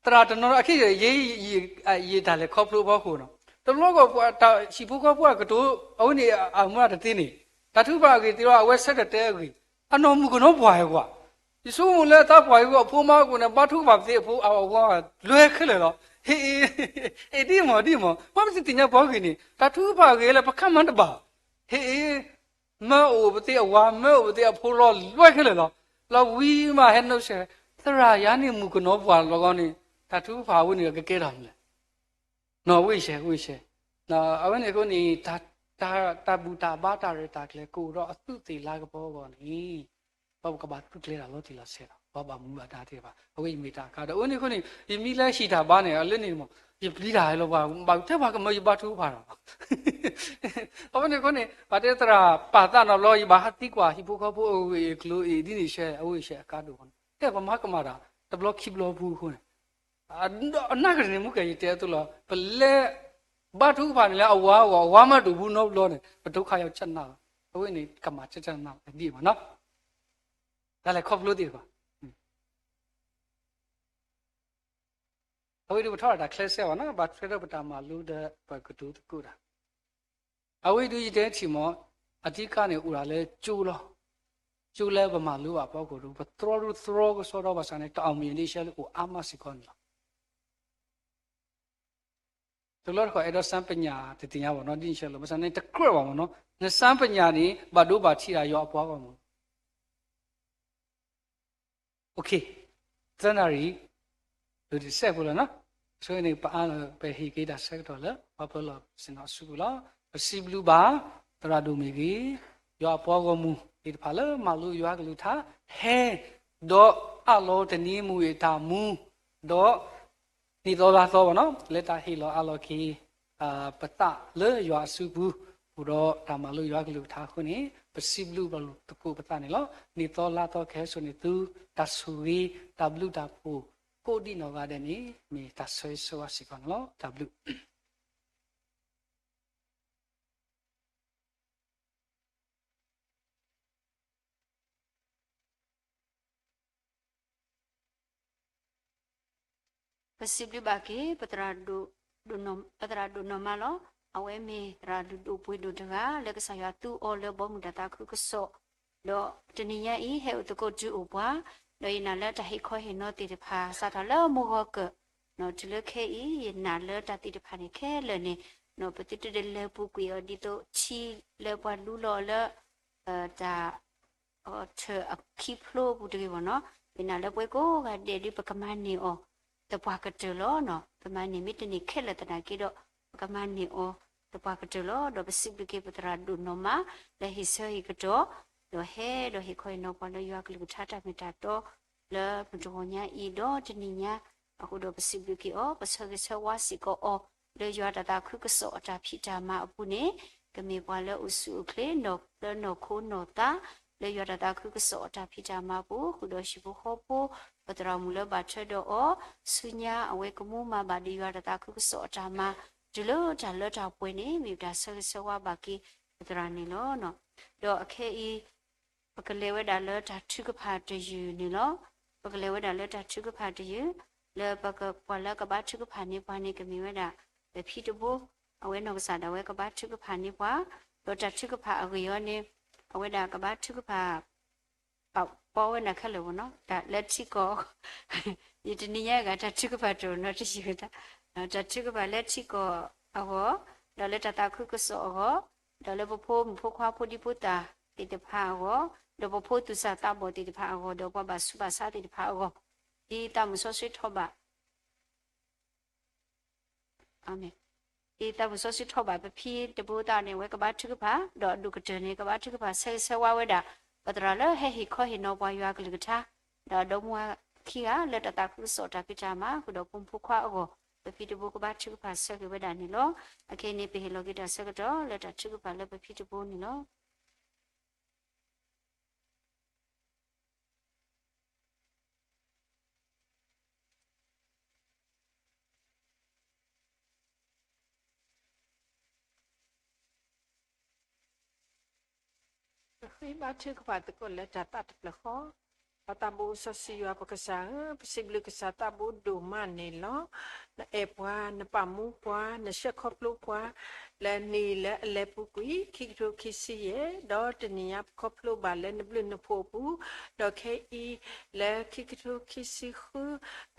သရၣ်တနီၤနီၤ အခဲအံၤ ယ ယတၢ်လဲၤခီဖျိအဖီခိၣ်နီၤ တဘျီဃီ ဟံၣ်ဖိဃီဖိအကတိၤ အဝဲန့ၣ်အမူအတသ့န့ၣ် တၢ်ထုကဖၣ်အဂ့ၢ်သ့ၣ်ဒီး အဝဲဆၢထၢၣ်တဲအဂ့ၢ် အနီၢ်မုၣ်ကနီၤပှၢ်ဝဲကွၢ် ယဆိကမိၣ်လၢအသးပှၢ်အံၤအဖိမါအဃိန့ၣ် ဘါထုကဖၣ်ပသ့အဖိအဝၤလွဲခဲလၢာ်လီၤ. ဟ့ၣ်အ့ ဒ်မီၢ်ဒ်မီၢ် မ့ၢ်ပသ့ၣ်ညါပှၤဂ့ၢ်န့ၣ် တၢ်ထုကဖၣ်အဂ့ၢ်လၢပခါမၤတဘၣ် ဟ့ၣ်အ့ မၢအိၣ်ပသ့အဝၤ မၢအိၣ်ပသ့အဖိလီၤလွဲခဲလၢာ်လီၤ. လီၤဝံၤမးဟဲနုာ်ဆဲး သရၣ်ယၤန့ၣ်မုၣ်ကနီၤပှၢ်လီၤဂီၢ်န့ၣ် တၢ်ထုကဖၣ်အဝဲန့ၣ်ကကဲထီၣ်မနုၤလဲၣ် နီၢ်ဝ့ၢ်ရှဲ ဝ့ၢ်ရှဲ အဝဲန့ၣ်အဃိန့ၣ် တၢ်ဘူၣ်တၢ်ဘါတၢ်ရဲၣ်တၢ်ကျဲၤကအိၣ်ဒီးအသူးသ့ၣ်လၤကပီၤအဂီၢ်န့ၣ် ပကဘၣ်သူၣ်ကျဲၤတၢ်လီၤတံၢ်လီၤဆဲးလီၤ ပှၤဘၣ်မူဘၣ်ဒါသ့ၣ်တဖၣ် အဝဲအံၤမ့ၢ်တၢ်အခါဒီး အဝဲန့ၣ်အဃိန့ၣ် ယမ့ၢ်လၢဟံၣ်တၢ်ဘါန့ၣ် အလၢန့ၣ်မး ယပျံၤတၢ်လီၤ ပှၤဘၣ်တဲပှၤကမၢယဘါထုကဖၣ်ဒီး အဃိန့ၣ်အဃိန့ၣ် ပှၤတဲသရၣ်ပာ်သးနီတဘျီ ယဘၣ်ဟးသံကွၢ်ဟံၣ်ဖိဃီဖိအဂ့ၢ်အကျိၤအံၤဒ်န့ၣ်ရှဲ အဝဲရှဲအကါဒိၣ်န့ၣ် တဲပမၤကမၣ်တၢ် တဘျီခံဘျီပူၤအဃိန့ၣ် အနၢ်ကရၢန့ၣ်မူကဲ ယတဲအသိးလီၤ ပလဲၤဘါထုကဖၣ်န့ၣ်လၢအဝၤအဂီၢ် အဝၤမၤဒိၣ်ဘူးနီတဘျီန့ၣ် ပဒိခါယီၤကနၣ်လီၤ အဝဲန့ၣ်ကမၤကနၣ်ဒ်အံၤမ့ၢ်နီၤ တၢ်လဲၤခီဖျိသ့ၣ်တဖၣ် အဝဲဒၣ်ပထီၣ်တၢ်ချဲစဲဘၣ်နီၤ ဘၣ်ထွဲဒီးပတၢ်မၤလိဒီးပကတိၤသကိးတၢ် အဝဲဒၣ်ယတဲထံၣ်မး အဓိကန့ၣ်အိၣ်ဒၣ်လၢကၠိလီၤ ကၠိလၢပမၤလိဘၣ်အဖီခိၣ်ဒီး ပသြီဒိသြီကစီဒီဘၣ်ဆၣ်န့ၣ် တၢ်အိၣ်မံၤဒ်ရှဲလၢအိၣ်အါမးစ့ၢ်ကီးန့ၣ်လီၤ တဘျီတခီၣ်အဲၣ်ဒိးစၢ်ပညၣ်တသ့ၣ်ညါဘၣ်နီၤ ဒ်န့ၣ်ရှဲလီၤ ဘၣ်ဆၣ်န့ၣ်တကြၢးဘၣ်မ့ၢ်နီၤ နစၢ်ပညၣ်န့ၣ် ဘၣ်ဒိဘၣ်ထံးဒၣ်ယွၤအပှၤဂီၢ်မး သၢနၣ်ရံၣ် ဒုးတစဲးဖိလီၤနီၤ ဆိန့ၣ် ပအါလီၤ ပဟ့ၣ်က့ၤတၢ်ဆၢကတီၢ်လၢ ပှၤပၢၤလီၢ်စ့ၢ်နီၤအစုပူၤလီၤ ပစံးဘျုးဘၣ် သရၣ်ဒိၣ်မ့ၢ်ဂ့ၤ ယွၤအပှၤဂီၢ်မုၢ်သ့ၣ်တဖၣ်လၢမၤလိယွၤကလုၢ်ကထါ ဟဲ ဒီးအးလီၤတနံၤမုၢ်အတၢ်မူ ဒီး နံၣ်သီလါသီဘၣ်နီၤ လၢတၢ်ဟ့ၣ်လီၤအးလီၤက့ၤ ပသးလၢယွၤအစုပူၤ အိၣ်ဒီးတၢ်မၤလိယွၤကလုၢ်ကထါအဃိန့ၣ် ပစံးဘျုးဘၣ်သကိးပသးန့ၣ်လီၤ. နံၣ်သီလါသီကဟဲစိာ်န့ၢ်သု တၢ်ဆိၣ်ဂ့ၤ တၢ်ဘျုးတၢ်ဖှိၣ် ကိးဒံးနီၢ်ဂၤဒဲးန့ၣ် မ့ၢ်တၢ်ဆၢဂ့ၤဆၢဝါစ့ၢ်ကီးန့ၣ်လီၤ. တၢ်ဘျုး ပစံးဘျုးဘၣ်က့ၤ ပသရၣ်ဒိၣ်နီၢ်မါလီၤ. အဝဲမ့ၢ်သရၣ်လုၢ်ဒိၣ်ပှ့ၤဒိၣ်တဂၤ လၢကစၢ်ယွၤသူအီၤလၢဘီမုၢ်တၢ်သးခုကစီၣ်, ဒီးတနံၤညါအံၤ ဟဲအိၣ်သကိးတုၤအိၣ်ပှၤ, ဒီးယနာ်လၢတၢ်ဟ့ၣ်ခီဟ့ၣ်နီၤသ့ၣ်တဖၣ် စးထီၣ်လၢမိၢ်ဂီၤကၢၢ် တုၤလၢခဲအံၤ ယနာ်လၢတၢ်သ့ၣ်တဖၣ်န့ၣ်ခဲလၢာ်န့ၣ် ပသုတလဲၤပူၤကွံာ်အီၤဒ်သိးထံလၢပှၤလူလီၤလၢ တၢ် ထၢၣ်အခံဖျိပူၤတဂ့ၤဘၣ်နီၤ. ယနာ်လၢပဝဲကိးဂၤဒဲးဒုး ပကမၤန့ၢ်အီၤ သပှၢ်ကတၢၢ်လီၤ. ပမၤန့ၢ်မ့ၢ်တန့ၢ်ခဲလၢာ်သနာ်က့ဒီး ပကမၤန့ၢ်အီၤသပှၢ်ကတၢၢ်လီၤ. ဒီးပစံးဘျုးက့ၤပသရၣ်ဒိၣ်နီၢ်မါ လၢဟ့ၣ်ဆၢဟ့ၣ်ကတီၢ် ဒီးဟဲဒီးဟ့ၣ်ခီဟ့ၣ်နီၤပှၤလၢယွၤကလုၢ်ကထါတၢ်မ့ၢ်တၢ်တီ လၢမုၢ်တဂီၤညါအံၤဒီးတနံၤညါ အဃိဒီးပစံးဘျုးက့ၤအီၤ ပဆၢဂ့ၤဆၢဝါစ့ၢ်ကီးအီၤ လၢယွၤတၢ်သးခုကစီၣ်အတၢ်ဖံးတၢ်မၤအပူၤန့ၣ် ကမ့ၢ်ပှၤလၢအိၣ်ဆူၣ်အိၣ်ချ့ လၢနီၢ်ခိနီၢ်သး လၢယွၤတၢ်သးခုကစီၣ်အတၢ်ဖံးတၢ်မၤအပူၤ ဃုာ်ဒီးဟံၣ်ဖိဃီဖိ ပသရၣ်မုၣ်လၢဘၣ်ထွဲဒီးအီၤ ဆူညါအဝဲကမူမၤဘၣ်ဒီးယွၤတၢ်သးခုကစီၣ်အတၢ်မၤ တုၤလၢတၢ်လၢတၢ်ပှဲၤန့ၣ် မ့ၢ်တၢ်ဆၢဂ့ၤဆၢဝါဘၣ်က့ၤပသရၣ်န့ၣ်လီၤ. ဒီးအခဲအံၤ ပကလဲၤဝဲဒၣ်လၢတၢ်ထုကဖၣ်တယုၢ်န့ၣ်လီၤ. ပကလဲၤဝဲဒၣ်လၢတၢ်ထုကဖၣ်တယုၢ် လၢပှၤလၢကဘါထုကဖၣ်န့ၢ်ပှၤန့ၣ် ကမ့ၢ်ဝဲဒၣ် ပဖံတဘိ အဝဲနီၢ်ကစၢ်ဒၣ်ဝဲကဘါထုကဖၣ်န့ၢ်ပှၤ ဒီးတၢ်ထုကဖၣ်အဂ့ၢ်အီၤန့ၣ် အဝဲဒၣ်ကဘါထုကဖၣ် ပာ်ဖျါဝဲဒၣ်ခဲလၢာ်ဘၣ်နီၤ တၢ်လၢထံကီၢ် ယတနံၤညါဂၤ တၢ်ထုကဖၣ်တအိၣ်နီတယုၢ်တၢ် တၢ်ထုကဖၣ်လၢထံကီၢ်အဂီၢ် ဒီးလၢတၢ်သးခုကစီၣ်အဂီၢ် ဒီးလၢပဖိမုၣ်ဖိခွါဖိဒံဖိသၣ်သ့ၣ်တဖၣ်အဂီၢ် ဒီးပဖိသူၣ်စၢ်သးဘီၣ်သ့ၣ်တဖၣ်အဂီၢ် ဒီးပှၤဘၣ်ဆူးဘၣ်ဆါသ့ၣ်တဖၣ်အဂီၢ် ဒ်သးမုၣ်စီဆှံထီၣ်ဘၣ် အၤမ့ၣ် ဒ်သးမုၣ်စီဆှံထီၣ်ဘၣ် ပဖံတဘိသတးန့ၣ် အဝဲကဘါထုကဖၣ် ဒီးအဒိၣ်ကတၢၢ်န့ၣ် ကဘါထုကဖၣ်ဆၢဂ့ၤဆၢဝါဝဲဒၣ် ပသရၣ်လၢဟဲဟ့ၣ်ခီဟ့ၣ်နီၤပှၤယွၤကလုၢ်ကထါ ဒီးအဒီမါခံဂၤလၢတၢ်သးခုကစီၣ်တၢ်ဖံးတၢ်မၤ ဃုာ်ဒီးဖိမုၣ်ဖိခွါအဂီၢ် ပဖံတဘိကဘါထုကဖၣ်ဆၢဂ့ၤဝဲဒၣ်န့ၣ်လီၤ. အခဲအံၤန့ၣ် ပဟ့ၣ်လီၤက့ၤတၢ်ဆၢကတီၢ်လၢတၢ်ထုကဖၣ်လၢပဖံတဘိန့ၣ်လီၤ. ပဃ့ဘါထုကဖၣ်သကိးလၢတၢ်သးတဖျၢၣ်ဃီ, ပသးဘိစီဆှံယွၤပကစၢ်ဧၢ, ပစံးဘျုးကစၢ်သးဘိဒိၣ်မးန့ၣ်လီၤ. နအဲၣ်ပှၤ, နပာ်မူပှၤ, နဆှၢခီဖျိပှၤ လၢနံၣ်လၢအလဲၤပူၤကွံာ် ခံကထိခံဆံယဲၢ်, ဒီးတနံၤညါပခီဖျိဘၣ်လၢနဘျုးနဖှိၣ်အပူၤ, ဒီးခဲအံၤ လၢခံကထိခံဆံဃု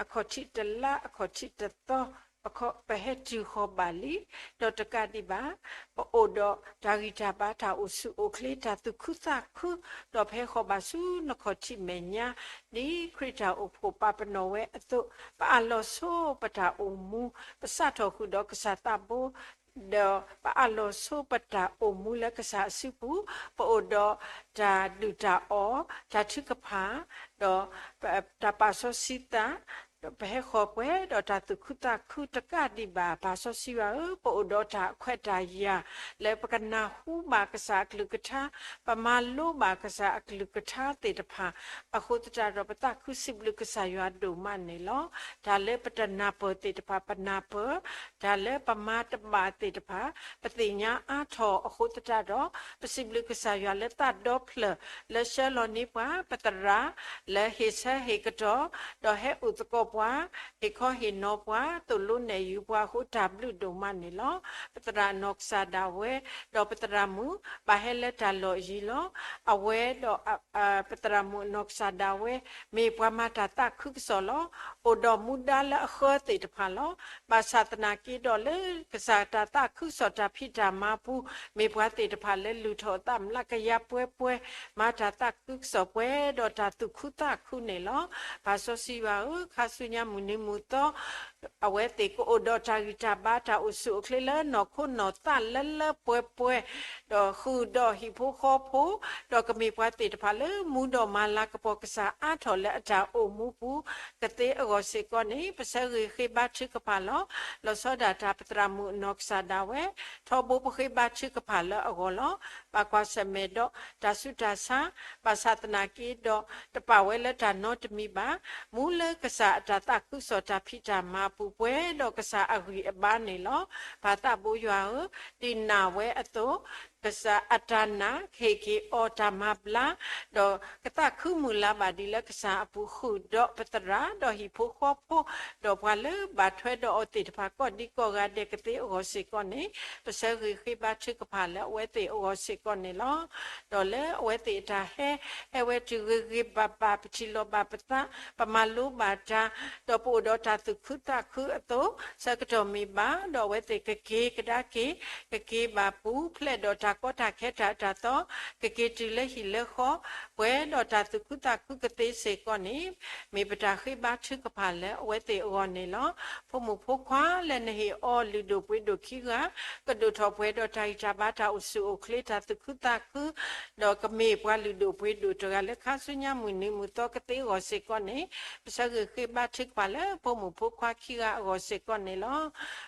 အခီၣ်ထံးတလါ အခီၣ်ထံးတသီ ပဟဲတုၤဃီၤဘၣ်လံ, ဒီးတကးဒံးဘၣ် ပအိၣ်ဒီးတၢ်ဂံၢ်တၢ်ဘါ တၢ်အိၣ်ဆူၣ်အိၣ်ချ့ တၢ်သူၣ်ခုသးခု, ဒီးပဟဲဃီၤဘၣ်ဆူနခီၣ်ထံးမဲာ်ညါ, ဒ်ခရံာ်တၢ်အိၣ်ဖှိၣ်ပာ်ပနီၣ်ဝဲအသိး, ပအးလီၤဆိပတၢ်အိၣ်မူ, ပစးထီၣ်ဃုာ်ဒီးကစၢ်သးဘိ ဒီးပအးလီၤဆိပတၢ်အိၣ်မူလၢကစၢ်အစုပူၤ, ပအိၣ်ဒီးတၢ်ဒုၣ်တၢ်အီၣ်, တၢ်ထုကဖၣ်, ဒီးတၢ်ပာ်စီဆှံသး, ဒီးပဟဲဃီၤပှဲၤဒီးတၢ်သူၣ်ခုသးခုတကးဒံးဘၣ်. ပၢ်စီဆှံယွၤဧၢ, ပအိၣ်ဒီးတၢ်အခွဲးတၢ်ယာ် လၢပကနၢ်ဟူဘၣ်ကစၢ်အကလုၢ်ကထါ, ပမၤလိဘၣ်ကစၢ်အကလုၢ်ကထါသ့ၣ်တဖၣ် အဃိသတးဒီး ပသးခုစံးဘျုးကစၢ်ယွၤဒိၣ်မးန့ၣ်လီၤ. တၢ်လၢပတနၢ်ပၢၢ်သ့ၣ်တဖၣ် ပနၢ်ပၢၢ်, တၢ်လၢပမၤတဘၣ်သ့ၣ်တဖၣ် ပသ့ၣ်ညါအါထီၣ်အဃိသတးဒီး ပစံးဘျုးကစၢ်ယွၤလၢသးဒီဖျၢၣ် လၢဆှၢလီၤန့ၢ်ပှၤ ပသရၣ် လၢဟ့ၣ်ဆၢဟ့ၣ်ကတီၤ ဒီးဟဲအိၣ်သကိးပှၤ, ဟ့ၣ်ခီဟ့ၣ်နီၤပှၤ, သိၣ်လိနဲၣ်ယုာ်ပှၤအဃိ တၢ်ဘျုးဒိၣ်မးန့ၣ်လီၤ. ပသရၣ်နီၢ်ကစၢ်ဒၣ်ဝဲ ဒီးပသရၣ်မုၣ် ဘၣ်ဟဲလၢတၢ်လီၢ်ယံၤလီၤ. အဝဲဒီး ပသရၣ်မုၣ်နီၢ်ကစၢ်ဒၣ်ဝဲ မ့ၢ်ပှၤမၤတၢ်သးခုကစီၣ်လီၤ. အိၣ်ဒီးမူဒါလၢအဃၢသ့ၣ်တဖၣ်လီၤ. ဘၣ်ဆၣ်သနာ်က့ဒီးလၢကစၢ်တၢ်သးခုကစီၣ်တၢ်ဖံးတၢ်မၤပူၤ မ့ၢ်ပှၤသ့ၣ်တဖၣ်လၢလုၢ်ထီၣ်အသးမျးကယၤပှဲၤပှဲၤ မၤတၢ်သးခုကစီၣ်ပှဲၤဒီးတၢ်သူၣ်ခုသးခုန့ၣ်လီၤ. ပၢ်စီဆှံယွၤဧၢ, ခါဆူညါမုၢ်နံၤမုၢ်သီ အဝဲသ့ၣ်ကအိၣ်ဒီးတၢ်ဂံၢ်တၢ်ဘါ တၢ်အိၣ်ဆူၣ်အိၣ်ချ့လၢနီၢ်ခိနီၢ်သးလၢလၢပှဲၤပှဲၤ, ဒီးဃုာ်ဒီးဟံၣ်ဖိဃီဖိ, ဒီးကမ့ၢ်ပှၤသ့ၣ်တဖၣ်လၢမူဒီးမၤလၤကပီၤကစၢ်အါထီၣ်လၢအတၢ်အိၣ်မူပူၤကသ့အဂီၢ်စ့ၢ်ကီးန့ၣ် ပဆၢဂ့ၤဃ့ဘါထုကဖၣ်လီၤ. လီၤဆီဒၣ်တၢ်ပသရၣ်မုၣ်နီၢ်ကစၢ်ဒၣ်ဝဲ ထီဘိပဃ့ဘါထုကဖၣ်လၢအဂီၢ်လီၤ. ဘၣ်ကွၢ်ဆၢၣ်မဲာ်ဒီးတၢ်ဆူးတၢ်ဆါ, ဘၣ်ဆၣ်သနာ်က့ဒီး တပာ်ဝဲလၢတၢ်နီတမံၤဘၣ်. မူလၢကစၢ်အတၢ်သးခုကစီၣ်တၢ်ဖံးတၢ်မၤပူၤပှဲၤဒီးကစၢ်အဂံၢ်အဘါန့ၣ်လီၤ. ပၢ်သးဘိယွၤဧၢ, ဒ်နၢ်ဝဲအသိး ကစၢ်အတၢ်နာ်ကဟ့ၣ်က့ၤအီၤတၢ်မၤဘျါ, ဒီးကသးခုမုၢ်လၢ်ဘၣ်ဒ်လၢကစၢ်အပူၤဃုာ်ဒီးပသရၣ် ဒီးဟံၣ်ဖိဃီဖိ, ဒီးပှၤလၢဘၣ်ထွဲဒီးအီၤသ့ၣ်တဖၣ်ကိးဒံကိးဂၤဒဲးကသ့အဂီၢ်စ့ၢ်ကီးန့ၣ် ပဆၢဂ့ၤဃ့ဘါထုကဖၣ်လၢအဝဲသ့ၣ်အဂီၢ်စ့ၢ်ကီးန့ၣ်လီၤ. ဒီးလၢအဝဲသ့ၣ်အတၢ်ဟဲ ဟဲဝဲတုၤဂ့ၤဂ့ၤဘၣ်ဘၣ် ပထံၣ်လိာ်ဘၣ်ပသး, ပမၤလိဘၣ်တၢ်, ဒီးပအိၣ်ဒီးတၢ်သူၣ်ခုသးခုအသိး ဆၢကတီၢ်မ့ၢ်ဘၣ် ဒီးအဝဲသ့ၣ်ကက့ၤကဒါက့ၤ ကက့ၤဘၣ်ပူၤဖျဲးဒီးတၢ်ကီတၢ်ခဲတၢ်အၢတၢ်သီ, ကက့ၤတုၤလၢဟံၣ်လၢဃီ, ပှဲၤဒီးတၢ်သူၣ်ခုသးခုကသ့စ့ၢ်ကီးန့ၣ် မ့ၢ်ပတၢ်ဃ့ဘါထုကဖၣ်လၢအဝဲသ့ၣ်အဂီၢ်န့ၣ်လီၤ. ဖိမုၣ်ဖိခွါလၢနဟ့ၣ်အီၤလုၢ်ဒိၣ်ပှ့ၤဒိၣ်ခံဂၤ, ကဒိၣ်ထီၣ်ပှဲၤဒီးတၢ်ဂံၢ်တၢ်ဘါ တၢ်အိၣ်ဆူၣ်အိၣ်ချ့ တၢ်သူၣ်ခုသးခု, ဒီးကမ့ၢ်ပှၤလုၢ်ဒိၣ်ပှ့ၤဒိၣ်တဂၤလၢခါဆူညါမုၢ်နံၤမုၢ်သီကသ့အဂီၢ်စ့ၢ်ကီးန့ၣ် ပဆၢဂ့ၤဃ့ဘါထုကဖၣ်လၢဖိမုၣ်ဖိခွါခံဂၤအဂီၢ်စ့ၢ်ကီးန့ၣ်လီၤ.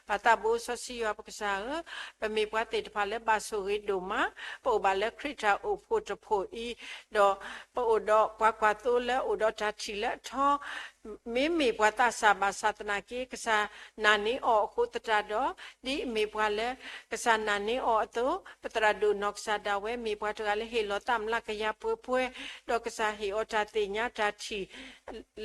ပၢ်သးဘိစီဆှံယွၤပကစၢ်ဧၢ, ပမ့ၢ်ပှၤသ့ၣ်တဖၣ်လၢဘၣ်ဆိၣ်ဂ့ၤဒိၣ်မး, ပအိၣ်ဘၣ်လၢခရံာ်တၢ်အိၣ်ဖှိၣ်တဖှိၣ်အံၤ, ဒီးပအိၣ်ဒီးပှၤကွၢ်သိလၢအိၣ်ဒီးတၢ်ထံၣ်လၢအထီ မ့မ့ၢ်ပှၤသးစၢ်ဘၣ်ဆၣ်သနာ်က့ ကစၢ်နာ်န့ၢ်အီၤအဃိသတးဒီး, ဒ်အမ့ၢ်ပှၤလၢကစၢ်နာ်န့ၢ်အီၤအသိး, ပသရၣ်ဒိၣ်နီၢ်ကစၢ်ဒၣ်ဝဲ မ့ၢ်ပှၤတဂၤလၢဟ့ၣ်လီၤသးမျးကယၤပှဲၤပှဲၤ, ဒီးကစၢ်ဟ့ၣ်အီၤတၢ်သ့ၣ်ညါတၢ်ထံၣ်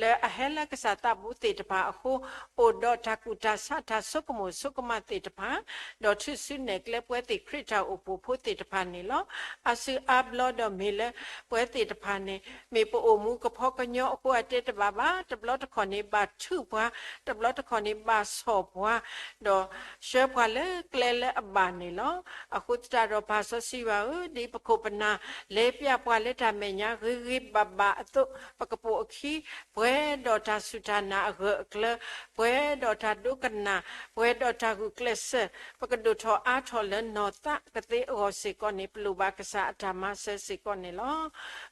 လၢအဟဲလၢကစၢ်သးဘိသ့ၣ်တဖၣ်အဃိ, အိၣ်ဒီးတၢ်ကူၣ်တၢ်ဆးတၢ်ဆိကမိၣ်ဆိကမးသ့ၣ်တဖၣ်, ဒီးထုးစုနဲၣ်ကျဲပဝဲသ့ၣ်ခရံာ်တၢ်အိၣ်ဖှိၣ်ဖိသ့ၣ်တဖၣ်န့ၣ်လီၤ. အါစုအါဘျီဒီးမ့ၢ်လၢပဝဲသ့ၣ်တဖၣ်န့ၣ် မ့ၢ်ပအိၣ်မူကဖီကညီအဃိအတဲတဘၣ်ဘၣ်, တဘျီတခီၣ်န့ၣ်ဘၣ်ထုးပှၤ, တဘျီတခီၣ်န့ၣ်ဘၣ်ဆီၣ်ပှၤ, ဒီးဆှၢပှၤလၢကျဲလၢအဘၣ်န့ၣ်လီၤ. အဃိသတးဒီးပၢ်စီဆှံယွၤဧၢ, ဒ်ပခိၣ်ပနၢ်လဲၤပျၢ်ပှၤလၢတၢ်မဲာ်ညါဂ့ၤဂ့ၤဘၣ်ဘၣ်အသိး, ပကပိာ်အခံ ပှဲၤဒီးတၢ်စူၢ်တၢ်နာ်အဂၢၢ်အကျၢၤ, ပှဲၤဒီးတၢ်ဒိကနၣ်, ပှဲၤဒီးတၢ်ဂုာ်ကျဲးစၢး, ပကဒိၣ်ထီၣ်အါထီၣ်လၢနီၢ်သးကသ့အဂီၢ်စ့ၢ်ကီးန့ၣ် ပလိၣ်ဘၣ်ကစၢ်အတၢ်မၤစၢၤစ့ၢ်ကီးန့ၣ်လီၤ.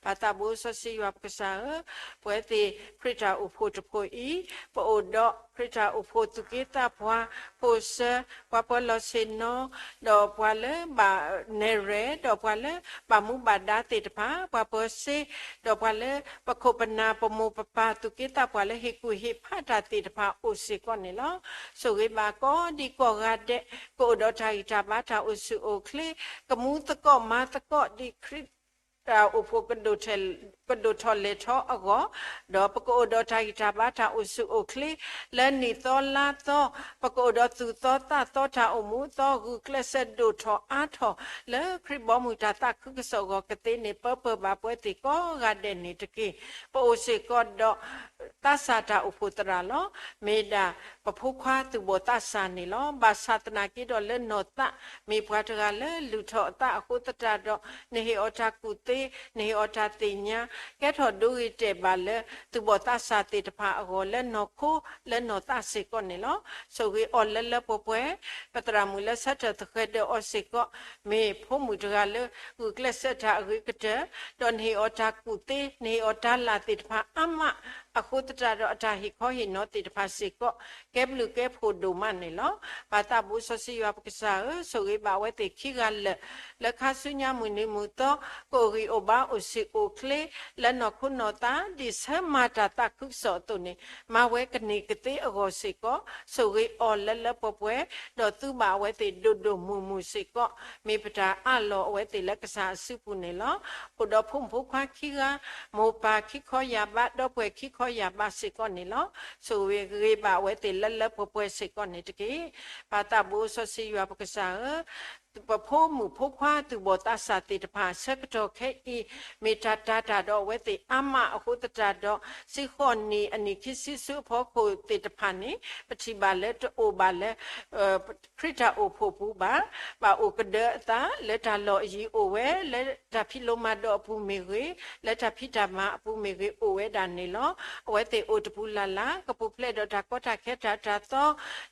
ပၢ်သးဘိစီဆှံယွၤပကစၢ်ဧၢ, ပဝဲသ့ၣ်ခရံာ်တၢ်အိၣ်ဖှိၣ်တဖှိၣ်အံၤ, ပအိၣ်ဒီးခရံာ်တၢ်အိၣ်ဖှိၣ်သူၣ်က့သးပှၢ်, ဖိၣ်စၢၤ, ပှၤပၢၤလီၢ်ဆ့ၣ်နီၤ, ဒီးပှၤလၢဘၣ်နဲၣ်ရွဲၣ်, ဒီးပှၤလၢဘၣ်မူဘၣ်ဒါသ့ၣ်တဖၣ်, ပှၤပၢၤစ့, ဒီးပှၤလၢပခိၣ်ပနၢ်ပမိၢ်ပပၢ်သူၣ်က့သးပှၢ်လၢဟ့ၣ်ကူၣ်ဟ့ၣ်ဖးတၢ်သ့ၣ်တဖၣ်အိၣ်စ့ၢ်ကီးန့ၣ်လီၤ. ဆိၣ်ဂ့ၤဘၣ်ကိးဒံကိးဂၤဒဲး, ကအိၣ်ဒီးတၢ်ဂံၢ်တၢ်ဘါတၢ်အိၣ်ဆူၣ်အိၣ်ချ့, ကမူသကိးမၤသကိးဒ်ခရံာ် တၢ်အိၣ်ဖှိၣ်ကဒိၣ်ထီၣ်လဲၤထီအဂီၢ်, ဒီးပကအိၣ်ဒီးတၢ်ဂံၢ်တၢ်ဘါတၢ်အိၣ်ဆူၣ်အိၣ်ချ့, လၢနံၣ်သီလါသီ, ပကအိၣ်ဒီးသူၣ်သီသးသီတၢ်အိၣ်မူအသီ ဂုာ်ကျဲးစၢးဒိၣ်ထီၣ်အါထီၣ် လၢခရံာ်ဘီမုၢ်တၢ်သးခုကစီၣ်အဂီၢ်ကသ့န့ၣ် ပၢပၢၢ်ဘၣ်ပဝဲသ့ၣ်ကိးဂၤဒဲးန့ၣ်တက့ၢ်. ပအိၣ်စ့ၢ်ကီးဒီး သးစၢ်တၢ်အိၣ်ဖှိၣ်သရၣ်လီၤ. မ့ၢ်ဒၣ်ပဖိခွါသူၣ်ဘီၣ်သးစၢ်န့ၣ်လီၤ. ဘၣ်ဆၣ်သနာ်က့ဒီးလၢနီၢ်သး မ့ၢ်ပှၤတဂၤလၢလုၢ်ထီၣ်အသးအဃိသတးဒီး နဟ့ၣ်အီၤတၢ်ကူၣ်သ့, နဟ့ၣ်အီၤတၢ်သ့ၣ်ညါ, ကဲထီၣ်ဒိဂ့ၤတဲာ်ဘၣ်လၢ သူၣ်ဘီၣ်သးစၢ်သ့ၣ်တဖၣ်အဂီၢ်လၢနီၢ်ခိလၢနီၢ်သးစ့ၢ်ကီးန့ၣ်လီၤ. ဆိၣ်ဂ့ၤအီၤလၢလၢပှဲၤပှဲၤ, ပသရၣ်မုၣ်လၢဆၢထၢၣ်သဃဲၤဒၢးအီၤစ့ၢ်ကီး မ့ၢ်ဖိမုၣ်တဂၤလၢဂုာ်ကျဲးစၢးတၢ်အဂ့ၤကတၢၢ်, ဒီးနဟ့ၣ်အီၤတၢ်ကူၣ်သ့, နဟ့ၣ်အီၤတၢ်လၢ်သ့ၣ်တဖၣ်အါမး အဃိသတးဒီးအတၢ်ဟ့ၣ်ခီဟ့ၣ်နီၤသ့ၣ်တဖၣ်စ့ၢ်ကီး ကဲဘျုးကဲဖှိၣ်ဒိၣ်မးန့ၣ်လီၤ. ပၢ်သးဘိစီဆှံယွၤပကစၢ်ဧၢ, ဆိၣ်ဂ့ၤဘၣ်အဝဲသ့ၣ်ခံဂၤလၢာ် လၢခါဆူညါမုၢ်နံၤမုၢ်သီ ကအိၣ်ဂံၢ်အိၣ်ဘါအိၣ်ဆံးအိၣ်ချ့ လၢနီၢ်ခိနီၢ်သး ဒ်ဆၢမၤတၢ်သးခုကစီၣ်အသိးန့ၣ် မၤဝဲကန့ၢ်ကသ့အဂီၢ်စ့ၢ်ကီး ဆိၣ်ဂ့ၤအီၤလၢလၢပှဲၤပှဲၤ ဒီးသူဘၣ်အဝဲသ့ၣ်ဒိၣ်ဒိၣ်မုၢ်မုၢ်စ့ၢ်ကီး မ့ၢ်ပတၢ်အးလီၤအဝဲသ့ၣ်လၢကစၢ်အစုပူၤန့ၣ်လီၤ. အိၣ်ဒီးဖိမုၣ်ဖိခွါခံဂၤ, မိၢ်ပၢ်ခံခီယၢ်ဘး, ဒီပုၢ်ဝဲၢ်ခံခီယၢ်ဘးစ့ၢ်ကီးန့ၣ်လီၤ. ဆိၣ်ဂ့ၤဂ့ၤဘၣ်အဝဲသ့ၣ်လၢလၢပှဲၤပှဲၤစ့ၢ်ကီးန့ၣ်တက့ၢ်. ပၢ်သးဘိစီဆှံယွၤပကစၢ်ဧၢ, ပဖိမုၣ်ဖိခွါသူၣ်ဘီၣ်သးစၢ်သ့ၣ်တဖၣ် ဆၢကတီၢ်ခဲအံၤ မ့ၢ်တၢ်တာ်တၢ်ဒီးအဝဲသ့ၣ်အါမးအဃိသတးဒီး စ့ၢ်ဃီးနံၣ်အနံၣ်ခံဆံဆူအဖီခိၣ်သ့ၣ်တဖၣ်န့ၣ် ပထံၣ်ဘၣ်လၢတအိၣ်ဘၣ်လၢ ခရံာ်တၢ်အိၣ်ဖှိၣ်ပူၤဘၣ်, ဘၣ်အိၣ်ကဒၢအသး လၢတၢ်လီၢ်အယံၤအိၣ်ဝဲ, လၢတၢ်ဖံးလိမၤဒိးအပူၤမ့ၢ်ဂ့ၤ, လၢတၢ်ဖံးတၢ်မၤအပူၤမ့ၢ်ဂ့ၤ အိၣ်ဝဲဒၣ်န့ၣ်လီၤ. အဝဲသ့ၣ်အိၣ်တပူၤလၢ်လၢ် ကပူၤဖျဲးဒီးတၢ်ကီတၢ်ခဲတၢ်အၢတၢ်သီ,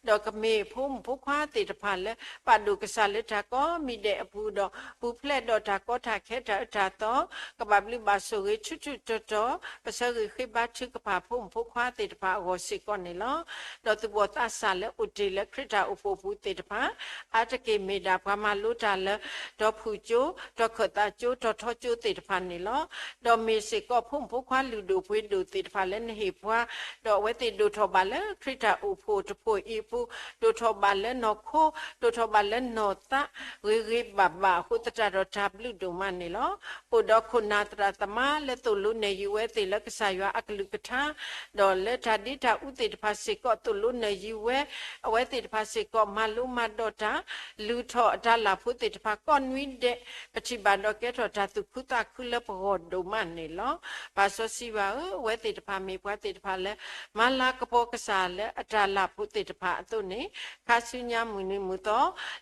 ဒီးကမ့ၢ်ဖိမုၣ်ဖိခွါသ့ၣ်တဖၣ်လၢ ပာ်ဒိၣ်ကစၢ်လၢတၢ်ကိးမံၤဒဲးအပူၤဒီး ပူၤဖျဲးဒီးတၢ်ကီတၢ်ခဲတၢ်အၢတၢ်သီ, ကဘၣ်ဘျုးဘၣ်ဆိၣ်ဂ့ၤဆူၣ်ဆူၣ်တီၤတီၤ, ပဆၢဂ့ၤဃ့ဘါထုကဖၣ်ဖိမုၣ်ဖိခွါသ့ၣ်တဖၣ်အဂီၢ်စ့ၢ်ကီးန့ၣ်လီၤ. ဒီးသူၣ်ဘီၣ်သးစၢ်လၢအိၣ်တ့ၢ်လၢခရံာ်တၢ်အိၣ်ဖှိၣ်အပူၤသ့ၣ်တဖၣ် အါတက့ၢ်မ့ၢ်ဒၣ်ပှၤမၤလိတၢ်လၢ တီၤဖုၣ်ကၠိ, တီၤခၢၣ်သးကၠိ, တီၤထီကၠိသ့ၣ်တဖၣ်န့ၣ်လီၤ. ဒီးမ့ၢ်စ့ၢ်ကီးဖိမုၣ်ဖိခွါလုၢ်ဒိၣ်ပှ့ၤဒိၣ်သ့ၣ်တဖၣ်လၢနဟ့ၣ်ပှၤ, ဒီးအဝဲသ့ၣ်ဒိၣ်ထီၣ်ဘၣ်လၢခရံာ်တၢ်အိၣ်ဖှိၣ်တဖှိၣ်အံၤအပူၤ, ဒိၣ်ထီၣ်ဘၣ်လၢနီၢ်ခိ, ဒိၣ်ထီၣ်ဘၣ်လၢနီၢ်သး, ဂ့ၤဂ့ၤဘၣ်ဘၣ်အဃိသတးဒီး တၢ်ဘျုးဒိၣ်မးန့ၣ်လီၤ. အိၣ်ဒီးခိၣ်နၢ်သရၣ်သမါလၢသိၣ်လိနဲၣ်ယုာ်ဝဲသ့ၣ်လၢကစၢ်ယွၤအကလုၢ်ကထါ, ဒီးလၢတၢ်ဒ့တၢ်အူသ့ၣ်တဖၣ်စ့ၢ်ကီးသိၣ်လိနဲၣ်ယုာ်ဝဲ, အဝဲသ့ၣ်တဖၣ်စ့ၢ်ကီးမၤလိမၤဒိးတၢ်, လုၢ်ထီၣ်အတၢ်လၢ်ဖိသ့ၣ်တဖၣ်ကိးနွံဒဲး, ပထံၣ်ဘၣ်ဒီးကဲထီၣ်တၢ်သူၣ်ခုသးခုလၢပဂီၢ်ဒိၣ်မးန့ၣ်လီၤ. ပၢ်စီဆှံယွၤဧၢ, အဝဲသ့ၣ်တဖၣ်မ့ၢ်ပှၤသ့ၣ်တဖၣ်လၢ မၤလၤကပီၤကစၢ်လၢအတၢ်လၢ်ဖိသ့ၣ်တဖၣ်အသိးန့ၣ်, ခါဆူညါမုၢ်နံၤမုၢ်သီ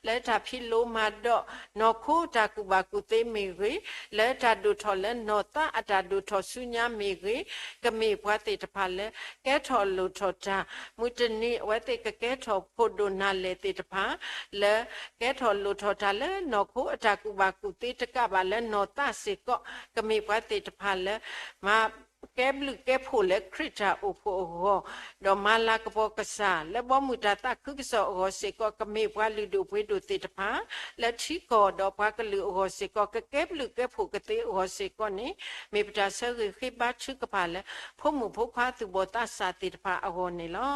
လၢတၢ်ဖံးလိမၤဒိး နီၢ်ခိတၢ်ကူၣ်ဘၣ်ကူၣ်သ့မ့ၢ်ဂ့ၤ, လၢတၢ်ဒိၣ်ထီၣ်လၢနီၢ်သးအတၢ်ဒိၣ်ထီၣ်ဆူညါမ့ၢ်ဂ့ၤ, ကမ့ၢ်ပှၤသ့ၣ်တဖၣ်လၢ ကဲထီၣ်လိၣ်ထီၣ်တၢ်, မုၢ်တနံၤအဝဲသ့ၣ်ကကဲထီၣ်ဖိဒိၣ်နၢ်လဲၢ်သ့ၣ်တဖၣ် လၢကဲထီၣ်လိၣ်ထီၣ်တၢ်လၢနီၢ်ခိအတၢ်ကူၣ်ဘၣ်ကူၣ်သ့တကးဘၣ်လၢနီၢ်သးစ့ၢ်ကီး, ကမ့ၢ်ပှၤသ့ၣ်တဖၣ်လၢ မၤ ကဲဘျုးကဲဖှိၣ်လၢခရံာ်တၢ်အိၣ်ဖှိၣ်အဂီၢ်, ဒီးမၤလၤကပီၤကစၢ်လၢဘီမုၢ်တၢ်သးခုကစီၣ်အဂီၢ်စ့ၢ်ကီး, ကမ့ၢ်ပှၤလုၢ်ဒိၣ်ပှ့ၤဒိၣ်သ့ၣ်တဖၣ် လၢထံကီၢ်ဒီးပှၤကလုာ်အဂီၢ်စ့ၢ်ကီး ကကဲဘျုးကဲဖှိၣ်ကသ့အဂီၢ်စ့ၢ်ကီးန့ၣ်, မ့ၢ်ပတၢ်ဆၢဂ့ၤဃ့ဘါထုကဖၣ်လၢ ဖိမုၣ်ဖိခွါသူၣ်ဘီၣ်သးစၢ်သ့ၣ်တဖၣ်အဂီၢ်န့ၣ်လီၤ.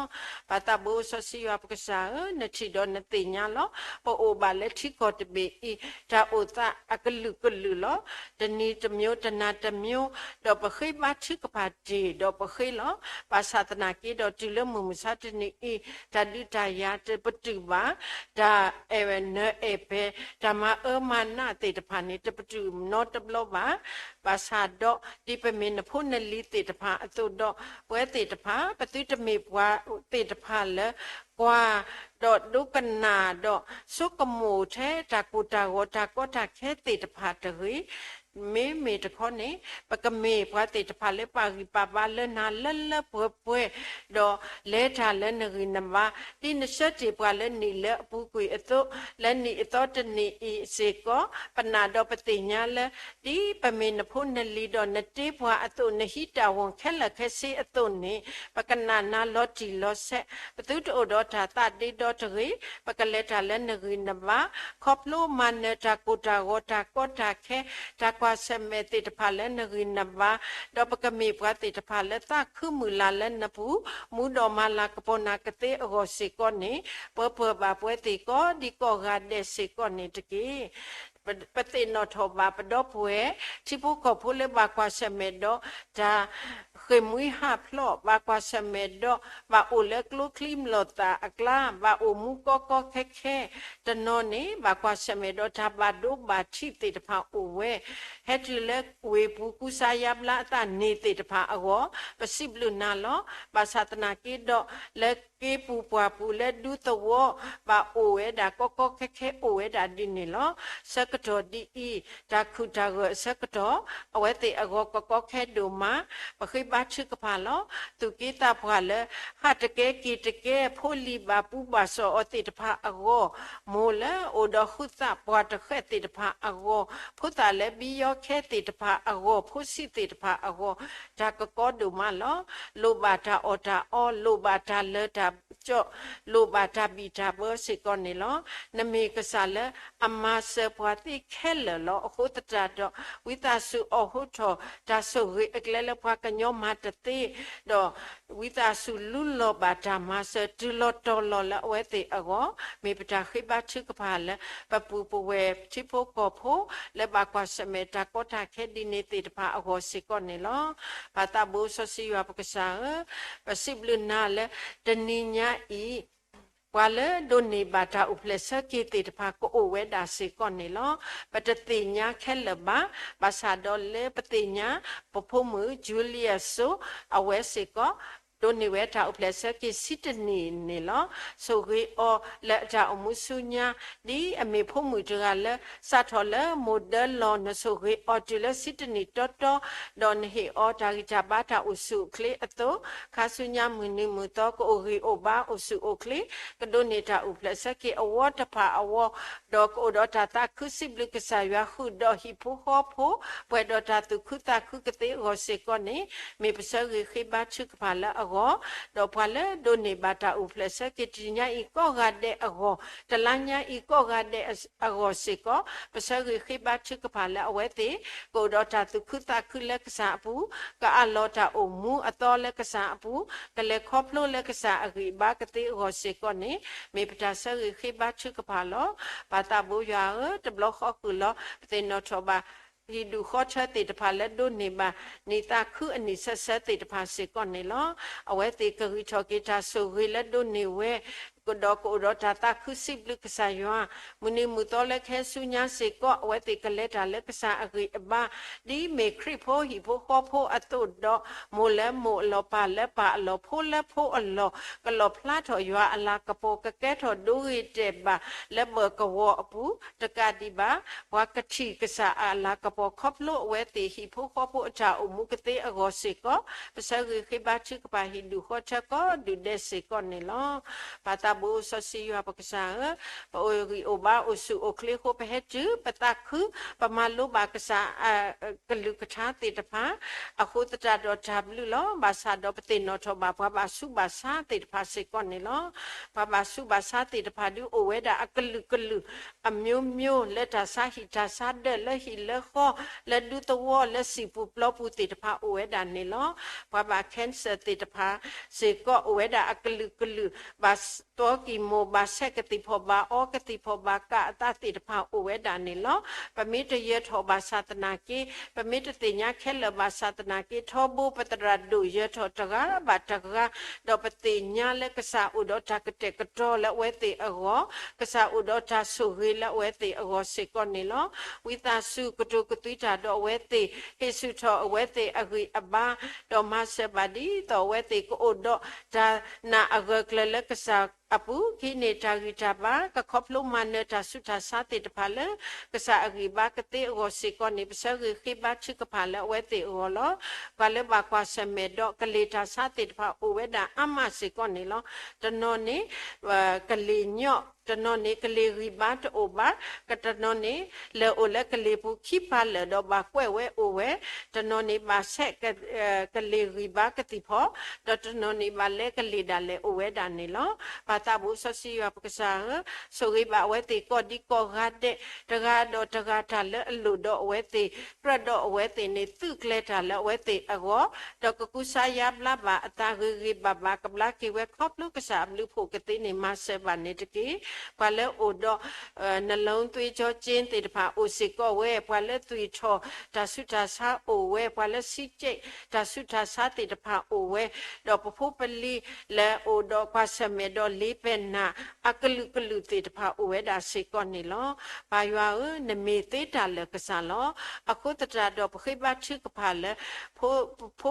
ပၢ်သးဘိစီဆှံယွၤပကစၢ်ဧၢ, နထံၣ်ဒီးနသ့ၣ်ညါလီၤ. ပအိၣ်ဘၣ်လၢထံကီၢ်တဘ့ၣ်အံၤ တၢ်အိၣ်သးအကလုာ်ကလုာ်လီၤ. တနံၤတမျိုး တနၤတမျိုး, ဒီးပဃ့ဘါထုကဖၣ်တ့ၢ် ဒီးပဃ့လီၤ. ဘၣ်ဆၣ်သနာ်က့ဒီး တုၤလၢမုၢ်မဆါတနံၤအံၤ တၢ်ဒုးတၢ်ယၤတပတုာ်ဘၣ်, တၢ်အဲၣ်နၢၤအဲၣ်ဖဲ, တၢ်မၤအၢမၤနးသ့ၣ်တဖၣ်န့ၣ် တပတုာ်နီတဘျီဘၣ်. ဘၣ်ဆၣ်ဒီး ဒ်ပမ့ၢ်နဖိနလံၤသ့ၣ်တဖၣ်အသိးဒီး ပဝဲသ့ၣ်တဖၣ် ပသုတမ့ၢ်ပှၤသ့ၣ်တဖၣ်လၢ ကွၢ် ဒီးဒိကနၣ်ဒီး ဆိကမိၣ်ထဲတၢ်ကိၢ်တၢ်ဂီၤတၢ်ကီတၢ်ခဲသ့ၣ်တဖၣ်တဂ့ၤ. မ့မ့ၢ်တခီန့ၣ် ပကမ့ၢ်ပှၤသ့ၣ်တဖၣ်လၢပာ်ဂံၢ်ပာ်ဘါလၢနၤလၢလၢပှဲၤပှဲၤ, ဒီးလဲၤတၢ်လၢနဂံၢ်နဘါ, ဒ်နဆၢတ့ၢ်ပှၤလၢနံၣ်လၢအပူၤကွံာ်အသိး, လၢနံၣ်အသီတနံၣ်အံၤစ့ၢ်ကီး, ပနာ်ဒီးပသ့ၣ်ညါလၢ ဒ်ပမ့ၢ်နဖိနလံၤဒီးနတ့ပှၤအသိး, နဟံးတၢ်ဝီၤခဲလၢာ်ခဲဆ့အသိးန့ၣ်, ပကနၣ်နၤလီၤတံၢ်လီၤဆဲး, ပသုတအိၣ်ဒီးတၢ်သးဒ့ဒီတဂ့ၤ, ပကလဲၤတၢ်လၢနဂံၢ်နဘါ, ခီဖျိမၤနၢၤတၢ်ကိၢ်တၢ်ဂီၤတၢ်ကီတၢ်ခဲ, တၢ်ကွၢ်ဆၢၣ်မဲာ်သ့ၣ်တဖၣ်လၢနဂံၢ်နဘါ, ဒီးပကမ့ၢ်ပှၤသ့ၣ်တဖၣ်လၢသးခုမုၢ်လၢ်လၢနပူၤ, မူဒီးမၤလၤကပီၤနၤကသ့အဂီၢ်စ့ၢ်ကီးန့ၣ်, ပၢပၢၢ်ဘၣ်ပဝဲသ့ၣ်ကိးဒံကိးဂၤဒဲးစ့ၢ်ကီးန့ၣ်တက့ၢ်. ပသ့ၣ်နီၣ်ထီၣ်ဘၣ်ပဒီပုၢ်ဝဲၢ် ထံဖိကီၢ်ဖိလၢဘၣ်ကွၢ်ဆၢၣ်မဲာ်ဒီးတၢ်ဃ့ၢ်မှံဟးဖျိး, ဘၣ်ကွၢ်ဆၢၣ်မဲာ်ဒီး ဘၣ်အိၣ်လၢကျိချံမျိာ်သၣ်အကျါ, ဘၣ်အိၣ်မူကီကီခဲခဲ, တနီၤန့ၣ် ဘၣ်ကွၢ်ဆၢၣ်မဲာ်ဒီးတၢ်ဘၣ်ဒိဘၣ်ထံးသ့ၣ်တဖၣ်အိၣ်ဝဲ, ဟဲတုၤလၢဝ့ၢ်ပူၤကူစါယါဘျါအသးန့ၣ်သ့ၣ်တဖၣ်အဂီၢ်, ပစံးဘျုးနၤလီၤ. ဘၣ်ဆၣ်သနာ်က့ဒီး လၢက့ပူၤပှၢ်ပူၤလၢဒူသဝီ ဘၣ်အိၣ်ဝဲဒၣ်ကီကီခဲခဲအိၣ်ဝဲဒၣ်ဒ်န့ၣ်လီၤ. ဆၢကတီၢ်ဒ်အံၤ, တၢ်ခုၣ်တၢ်ဂၢၢ်အဆၢကတီၢ်, အဝဲသ့ၣ်အဂီၢ်ကကီခဲဒိၣ်မး, ပဃ့ ပစံးဘျုးဘါထုကဖၣ်လီၤ. သူၣ်က့သးပှၢ်လၢ ဟးတကဲက့ၤတကဲ ဖိလံၤဘၣ်ပူဘၣ်စီၣ်အီၤသ့ၣ်တဖၣ်အဂီၢ်, မိၢ်လၢအိၣ်ဒီးဃုသးပှၢ်တဃဲးသ့ၣ်တဖၣ်အဂီၢ်, ဖိသၣ်လၢဘံယီခဲသ့ၣ်တဖၣ်အဂီၢ်, ဖိဆံးသ့ၣ်တဖၣ်အဂီၢ်, တၢ်ကကီဒိၣ်မးလီၤ. လိၣ်ဘၣ်တၢ်အီၣ်တၢ်အီ, လိၣ်ဘၣ်တၢ်လၢတၢ်ကၠီၣ်, လိၣ်ဘၣ်တၢ်ဘံၣ်တၢ်ဘၢစ့ၢ်ကီးန့ၣ်လီၤ. နမ့ၢ်ကစၢ်လၢအမၤစၢၤပှၤသ့ခဲလၢာ်လီၤ. အဃိသတးဒီး ဝံသးစူၤအိၣ်ဟူထီၣ် တၢ်ဆိၣ်ဂ့ၤအကျဲလၢပှၤကညီမၤတသ့, ဒီးဝံသးစူၤလူလီၤဘၣ်တၢ်မၤစၢၤ တုၤလီၤတီၤလီၤလၢအဝဲသ့ၣ်အဂီၢ်, မ့ၢ်ပတၢ်ဃ့ဘါထုကဖၣ်လၢ ပပုၢ်ပဝဲၢ်ထံဖိကီၢ်ဖိ လၢဘၣ်ကွၢ်ဆၢၣ်မဲာ်တၢ်ကီတၢ်ခဲဒ်န့ၣ်သ့ၣ်တဖၣ်အဂီၢ်စ့ၢ်ကီးန့ၣ်လီၤ. ပၢ်သးဘိစီဆှံယွၤပကစၢ်ဧၢ, ပစံးဘျုးနၤလၢ တနံၤညါအံၤ ပှၤလၢဒိးန့ၢ်ဘၣ်တၢ်အိၣ်ဖျဲၣ်ဆၢက့ၤသ့ၣ်တဖၣ်ကအိၣ်ဝဲဒၣ်စ့ၢ်ကီးန့ၣ်လီၤ. ပတသ့ၣ်ညါခဲလၢာ်ဘၣ်, ဘၣ်ဆၣ်ဒီးလၢပသ့ၣ်ညါ ပဖိမုၣ် Julia So အဝဲစ့ၢ်ကီး ဒိးန့ၢ်ဝဲတၢ်အိၣ်ဖျဲၣ်ဆၢက့ၤဆံတနံၣ်န့ၣ်လီၤ. ဆိၣ်ဂ့ၤအီၤလၢအတၢ်အိၣ်မူဆူညါ ဒ်အမ့ၢ်ဖိမုၣ်တဂၤလၢ စးထီၣ်လၢမိၢ်ဒၢလီၤ နဆိၣ်ဂ့ၤအီၤတုၤလၢဆံတနံၣ်တီတီ, ဒီးနဟ့ၣ်အီၤတၢ်ဂံၢ်တၢ်ဘါတၢ်အိၣ်ဆူၣ်အိၣ်ချ့အသိး, ခါဆူညါမုၢ်နံၤမုၢ်သီကအိၣ်ဂံၢ်အိၣ်ဘါအိၣ်ဆူၣ်အိၣ်ချ့, ကဒိးန့ၢ်တၢ်အိၣ်ဖျဲၣ်ဆၢက့ၤအဝီတဖၣ်အဂီၢ်, ဒီးကအိၣ်ဒီးတၢ်သးခုစံးဘျုးကစၢ်ယွၤဃုာ်ဒီးဟံၣ်ဖိဃီဖိ, ပှဲၤဒီးတၢ်သူၣ်ခုသးခုကသ့အဂီၢ်စ့ၢ်ကီးန့ၣ်, မ့ၢ်ပဆၢဂ့ၤဃ့ဘါထုကဖၣ်လၢအဂီၢ်, ဒီးပှၤလၢဒိးန့ၢ်ဘၣ်တၢ်အိၣ်ဖျဲၣ်ဆၢက့ၤတနံၤညါအံၤကိးဂၤဒဲးအဂီၢ်, တလါညါအံၤကိးဂၤဒဲးအဂီၢ်စ့ၢ်ကီး, ပဆၢဂ့ၤဃ့ဘါထုကဖၣ်လၢအဝဲသ့ၣ် ကအိၣ်ဒီးတၢ်သူၣ်ခုသးခုလၢကစၢ်အပူၤ, ကအးလီၤတၢ်အိၣ်မူအသီလၢကစၢ်အပူၤ, ကလဲၤခီဖျိလၢကစၢ်အဂံၢ်အဘါကသ့အဂီၢ်စ့ၢ်ကီးန့ၣ်, မ့ၢ်ပတၢ်ဆၢဂ့ၤဃ့ဘါထုကဖၣ်လီၤ. ပၢ်သးဘိယွၤဧၢ, တဘျီဃီဃုာ်လီၤ ပသ့ၣ်နီၣ်ထီၣ်ဘၣ် ဟံၣ်ဒူၣ်ဃီထၢသ့ၣ်တဖၣ်လၢဒိးန့ၢ်ဘၣ် နံၣ်သးခုအနံၣ်ဆၢဆၢသ့ၣ်တဖၣ်စ့ၢ်ကီးန့ၣ်လီၤ. အဝဲသ့ၣ်ကဂံၢ်ထီၣ်က့ၤတၢ်ဆိၣ်ဂ့ၤလၢဒိးန့ၢ်ဝဲ, ဒီးကအိၣ်ဒီးတၢ်သးခုစံးဘျုးကစၢ်ယွၤ, မုၢ်နံၤမုၢ်သီလၢကဟဲဆူညါစ့ၢ်ကီး, အဝဲသ့ၣ်ကလဲၤတၢ်လၢကစၢ်အဂံၢ်အဘါ, ဒ်မ့ၢ်ခရံာ်ဖိဟံၣ်ဖိဃီဖိအသိးဒီး, မိၢ်လၢမိၢ်အလီၢ် ပၢ်လၢပၢ်အလီၢ် ဖိလၢဖိအလီၢ်, ကလီၣ်ဖျါထီၣ်ယွၤအလၤကပီၤ ကကဲထီၣ်ဒိဂ့ၤတဲာ်ဘၣ် လၢဘၢၣ်ကဝီၤအပူၤ, တကးဒံးဘၣ် ပှၤကထံၣ်ကစၢ်အလၤကပီၤ ခီဖျိအဝဲသ့ၣ်ဟံၣ်ဖိဃီဖိအတၢ်အိၣ်မူကသ့အဂီၢ်စ့ၢ်ကီး, ပဆၢဂ့ၤဃ့ဘါထုကဖၣ်ဟံၣ်ဒူၣ်ဃီထၢကိးဒူၣ်ဒဲးစ့ၢ်ကီးန့ၣ်လီၤ. ပၢ်သးဘိစီဆှံယွၤပကစၢ်ဧၢ, ပအိၣ်ဂံၢ်အိၣ်ဘါအိၣ်ဆူၣ်အိၣ်ချ့အဃိ ပဟဲတုၤပသးခု, ပမၤလိဘၣ်ကစၢ်အကလုၢ်ကထါသ့ၣ်တဖၣ်, အဃိသတးဒီးတၢ်ဘျုးလီၤ. ဘၣ်ဆၣ်ဒီးပသ့ၣ်နီၣ်ထီၣ်ဘၣ်ပှၤဘၣ်ဆူးဘၣ်ဆါသ့ၣ်တဖၣ်စ့ၢ်ကီးန့ၣ်လီၤ. ပှၤဘၣ်ဆူးဘၣ်ဆါသ့ၣ်တဖၣ်ဒုးအိၣ်ဝဲဒၣ်အကလုာ်ကလုာ် အမျိုးမျိုး လၢတၢ်ဆါဟံၣ်တၢ်ဆါဒၢး လၢဟံၣ်လၢဃီ လၢဒူသဝီ လၢစံာ်ပူၤပျီပူၤသ့ၣ်တဖၣ်အိၣ်ဝဲဒၣ်န့ၣ်လီၤ. ပှၤဘၣ် cancer သ့ၣ်တဖၣ်စ့ၢ်ကီးအိၣ်ဝဲဒၣ်အကလုာ်ကလုာ်, ဘၣ်သီကံၢ်မိၢ် ဘၣ်ဆဲးကသံၣ်ဖီၣ် ဘၣ်အီကသံၣ်ဖီၣ် ဘၣ်ကၢ်အသးသ့ၣ်တဖၣ်အိၣ်ဝဲဒၣ်န့ၣ်လီၤ. ပမ့ၢ်တယၢၤထီၣ်ဘၣ်ဆၣ်သနာ်က့, ပမ့ၢ်တသ့ၣ်ညါခဲလၢာ်ဘၣ်ဆၣ်သနာ်က့, ထီဘိပသရၣ်ဒိၣ်ယၢၤထီၣ်တဂၤဘၣ်တဂၤ, ဒီးပသ့ၣ်ညါလၢကစၢ်အိၣ်ဒီးတၢ်ကတဲာ်ကတီၤလၢအဝဲသ့ၣ်အဂီၢ်, ကစၢ်အိၣ်ဒီးတၢ်ဆိၣ်ဂ့ၤလၢအဝဲသ့ၣ်အဂီၢ်စ့ၢ်ကီးန့ၣ်လီၤ. ဝံသးစူၤကတိၤကသွံတၢ်ဒီးအဝဲသ့ၣ်, ဟ့ၣ်ဆူၣ်ထီၣ်အဝဲသ့ၣ်အဂံၢ်အဘါ, ဒီးမၤစၢၤဘၣ်ဒ်သိးအဝဲသ့ၣ်ကအိၣ်ဒီးတၢ်နာ်အဂၢၢ်ကျၢၤလၢကစၢ်အပူၤ, ကဟံးန့ၢ်တၢ်ဂံၢ်တၢ်ဘါ, ကခီဖျိမၤနၢၤတၢ်ဆူးတၢ်ဆါသ့ၣ်တဖၣ်လၢ ကစၢ်အဂံၢ်ဘါကသ့အဂီၢ်စ့ၢ်ကီးန့ၣ်, ပဆၢဂ့ၤဃ့ဘါထုကဖၣ်လၢအဝဲသ့ၣ်အဂီၢ်လီၤ. ပှၤလၢဘၣ်ကွၢ်ဆၢၣ်မဲာ်ဒီးကလ့ၢ်တၢ်ဆါသ့ၣ်တဖၣ်အိၣ်ဝဲဒၣ်အါမးစ့ၢ်ကီးန့ၣ်လီၤ. တနီၤန့ၣ် ကလ့ၢ်ညီၣ်, တနီၤန့ၣ် ကလ့ၢ်ဂံၢ်ဘါတအိၣ်ဘၣ်, တနီၤန့ၣ် လဲၤအိၣ်လၢကလ့ၢ်ပူၤခံပၤလၢာ်ဒီးဘၣ်ကွဲးဝဲအိၣ်ဝဲ, တနီၤန့ၣ် ဘၣ်ဆဲး ကလ့ၢ်ဂံၢ်ဘါကသံၣ်ဖီၣ်, ဒီးတနီၤန့ၣ် ဘၣ်လဲၤကလ့ၢ်ဒၣ်လဲာ်အိၣ်ဝဲဒၣ်န့ၣ်လီၤ. ပၢ်သးဘိစီဆှံယွၤပကစၢ်ဧၢ, ဆိၣ်ဂ့ၤဘၣ်အဝဲသ့ၣ်ကိးဒံကိးဂၤဒဲး, တဂၤဒီးတဂၤတၢ်လၢအလိၣ်ဒီးအဝဲသ့ၣ်, ကြၢးဒီးအဝဲသ့ၣ်န့ၣ် သုးကျဲၤတၢ်လၢအဝဲသ့ၣ်အဂီၢ်, ဒီးကကူစါယါဘျါဘၣ်အသးဂ့ၤဂ့ၤဘၣ်ဘၣ်, ကဘျါက့ၤဝဲခီဖျိကစၢ်အဘျုးဖှိၣ်ကသ့န့ၣ် မၤစၢၤဘၣ်န့ၣ်တက့ၢ်. ပှၤလၢအိၣ်ဒီး နလုံးသွေးကြောကျဉ်သ့ၣ်တဖၣ်အိၣ်စ့ၢ်ကီးဝဲ, ပှၤလၢသွံၣ်ထီၣ်တၢ်ဆူးတၢ်ဆါအိၣ်ဝဲ, ပှၤလၢဆံးစဲးတၢ်ဆူးတၢ်ဆါသ့ၣ်တဖၣ်အိၣ်ဝဲ, ဒီးပဖိပလံၤလၢအိၣ်ဒီးကွၢ်ဆၢၣ်မဲာ်ဒီးလ့ပၢၢ်နၢ် အကလုာ်ကလုာ်သ့ၣ်တဖၣ်အိၣ်ဝဲဒၣ်စ့ၢ်ကီးန့ၣ်လီၤ. ပၢ်ယွၤဧၢ, နမ့ၢ်သ့တၢ်လၢာ်ကစၢ်လီၤ. အဃိသတးဒီးပဃ့ဘါထုကဖၣ်လၢ ဖိ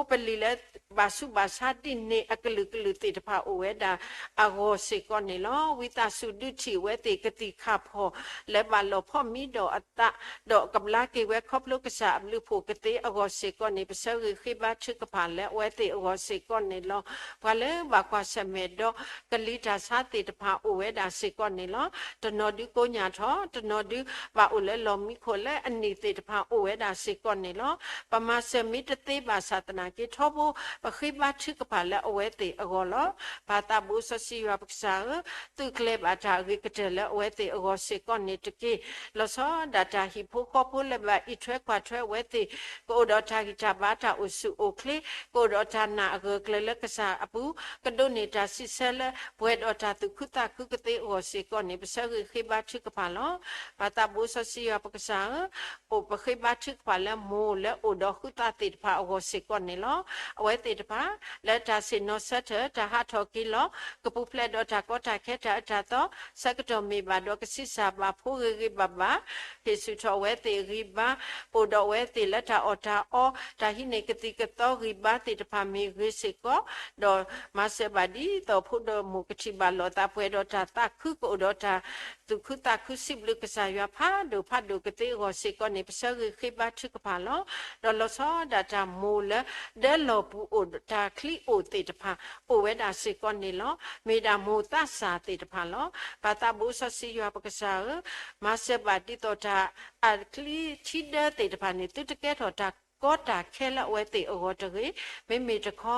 ပလံၤလၢ ဘၣ်ဆူးဘၣ်ဆါဒ်န့ၣ်အကလုာ်ကလုာ်သ့ၣ်တဖၣ်အိၣ်ဝဲဒၣ်အဂီၢ်စ့ၢ်ကီးန့ၣ်လီၤ. ဝံသးစူၤဒုး ထံၣ်အဝဲသ့ၣ်ကသံၣ်ခၣ်ဖီၣ် လၢဘၣ်လီၢ်ဖီၣ်မံဒီးအသး, ဒီးကဘျါက့ၤဝဲခီဖျိကစၢ်အဘျုးအဖှိၣ်ကသ့အဂီၢ်စ့ၢ်ကီးန့ၣ် ပဆၢဂ့ၤဃ့ဘါထုကဖၣ်လၢအဝဲသ့ၣ်အဂီၢ်စ့ၢ်ကီးန့ၣ်လီၤ. ပှၤလၢဘၣ်ကွၢ်ဆၢၣ်မဲာ်ဒီးကလံၤတၢ်ဆါသ့ၣ်တဖၣ်အိၣ်ဝဲဒၣ်စ့ၢ်ကီးန့ၣ်လီၤ. တနီၤဒုကိညၣ်ထီၣ်, တနီၤဒုဘၣ်အိၣ်လၢလီၢ်မံခိၣ်လၢအနံၣ်သ့ၣ်တဖၣ်အိၣ်ဝဲဒၣ်စ့ၢ်ကီးန့ၣ်လီၤ. ပမၤစၢၤမ့ၢ်တသ့ဘၣ်ဆၣ်သနာ်က့ ထီဘိပဃ့ဘါထုကဖၣ်လၢအဝဲသ့ၣ်အဂီၢ်လီၤ. ပၢ်သးဘိစီဆှံယွၤပကစၢ်ဧၢ, သုးကျဲၤဘၣ်တၢ်ဂ့ၤကတၢၢ်လၢအဝဲသ့ၣ်အဂီၢ်စ့ၢ်ကီးန့ၣ်တက့ၢ်. လီၤဆီဒၣ်တၢ်ဟံၣ်ဖိဃီဖိလၢဘၣ်အံးထွဲကွၢ်ထွဲအဝဲသ့ၣ် ကအိၣ်ဒီးတၢ်ဂံၢ်တၢ်ဘါတၢ်အိၣ်ဆူၣ်အိၣ်ချ့, ကအိၣ်ဒီးတၢ်နာ်အဂၢၢ်အကျၢၤလၢကစၢ်အပူၤ, ကဒိးန့ၢ်တၢ်စံးဆၢလၢပှဲၤဒီးတၢ်သူၣ်ခုသးခုကသ့အဂီၢ်စ့ၢ်ကီးန့ၣ် ပဆၢဂ့ၤဃ့ဘါထုကဖၣ်လီၤ. ပၢ်သးဘိစီဆှံယွၤပကစၢ်ဧၢ, အိၣ်ပဃ့ဘါထုကဖၣ်လၢမိၢ်လၢအိၣ်ဒီးဃုသးသ့ၣ်တဖၣ်အဂီၢ်စ့ၢ်ကီးန့ၣ်လီၤ. အဝဲသ့ၣ်တဖၣ် လၢတၢ်ဆ့ၣ်နီၤဆၢထၢၣ် တၢ်ဟးထီၣ်က့ၤလီၤ ကပူၤဖျဲးဒီးတၢ်ကီတၢ်ခဲတၢ်အၢတၢ်သီ ဆၢကတီၢ်မ့ၢ်ဘၣ်ဒီးကဆံးစၢ်ဘၣ်ဖိဂ့ၤဂ့ၤဘၣ်ဘၣ်, ဟ့ၣ်ဆူၣ်ထီၣ်အဝဲသ့ၣ်ဂံၢ်ဘါ, အိၣ်ဒီးအဝဲသ့ၣ်လၢတၢ်အီၣ်တၢ်အီ, တၢ်ဟံးန့ၢ်ကသံၣ်ကသီဂံၢ်ဘါသ့ၣ်တဖၣ်မ့ၢ်ဂ့ၤစ့ၢ်ကီး, ဒီးမၤစၢၤဘၣ်ဒ်သိးဖိဒိၣ်မိၢ်ကထံၣ်ဘၣ်လိာ်သးပှဲၤဒီးတၢ်သးခု ကအိၣ်ဒီးတၢ်သူၣ်ခုသးခုစံးဘျုးကစၢ်ယွၤဖးဒိၣ်ဖးဒိၣ်ကသ့အဂီၢ်စ့ၢ်ကီးန့ၣ် ပဆၢဂ့ၤဃ့ဘါထုကဖၣ်လီၤ. ဒီးလီၤဆီဒၣ်တၢ်မိၢ်လၢ ဒၢလီၢ်ပူၤအိၣ်တၢ်ချံအိၣ်သ့ၣ်တဖၣ် အိၣ်ဝဲဒၣ်စ့ၢ်ကီးန့ၣ်လီၤ. မ့ၢ်ဒၣ်မိၢ်သးစၢ်သ့ၣ်တဖၣ်လီၤ. ပၢ်သးဘိစီဆှံယွၤပကစၢ်ဧၢ, မၤစၢၤဘၣ်ဒ်သိးတၢ်အချံထံဒၢသ့ၣ်တဖၣ်န့ၣ် သုတကဲထီၣ်တၢ်ကီတၢ်ခဲလၢအဝဲသ့ၣ်အဂီၢ်တဂ့ၤ. မ့မ့ၢ်တခီ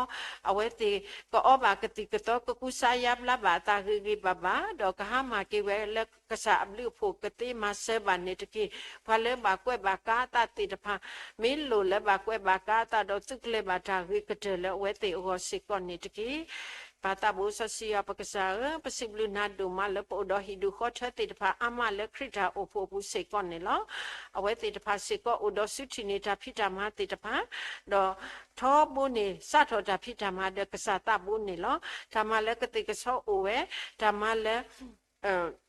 အဝဲသ့ၣ်ကအီဘၣ်ကသံၣ်ကသီ ကကူစါယါဘျါဘၣ်အသးဂ့ၤဂ့ၤဘၣ်ဘၣ်, ဒီးကဟါမၢ်က့ၤဝဲလၢကစၢ်အဘျုးအဖှိၣ်ကသ့မၤစၢၤဘၣ်န့ၣ်တက့ၢ်. ပှၤလၢဘၣ်ကွဲးဘၣ်ကါအသးသ့ၣ်တဖၣ် မ့ၢ်လိၣ်လၢဘၣ်ကွဲးဘၣ်ကါအသးဒီးသုးကျဲၤဘၣ်တၢ်ဂ့ၤကတၢၢ်လၢအဝဲသ့ၣ်အဂီၢ်စ့ၢ်ကီးန့ၣ်တက့ၢ်. ပၢ်သးဘိစီဆှံယွၤပကစၢ်ဧၢ, ပစံးဘျုးနၤဒိၣ်မးလၢပအိၣ်ဒီးဟံၣ်ဒူၣ်ဃီထၢသ့ၣ်တဖၣ်အါမးလၢခရံာ်တၢ်အိၣ်ဖှိၣ်အပူၤစ့ၢ်ကီးန့ၣ်လီၤ. အဝဲသ့ၣ်တဖၣ်စ့ၢ်ကီးအိၣ်ဒီးစုထံၣ်န့ၢ်တၢ်ဖံးတၢ်မၤသ့ၣ်တဖၣ်, ဒီးထီဘိန့ၣ် စးထီၣ်တၢ်ဖံးတၢ်မၤဒီးကစၢ်သးဘိန့ၣ်လီၤ. တၢ်မၤလၢကသ့ၣ်ကဆီအိၣ်ဝဲ, တၢ်မၤလၢ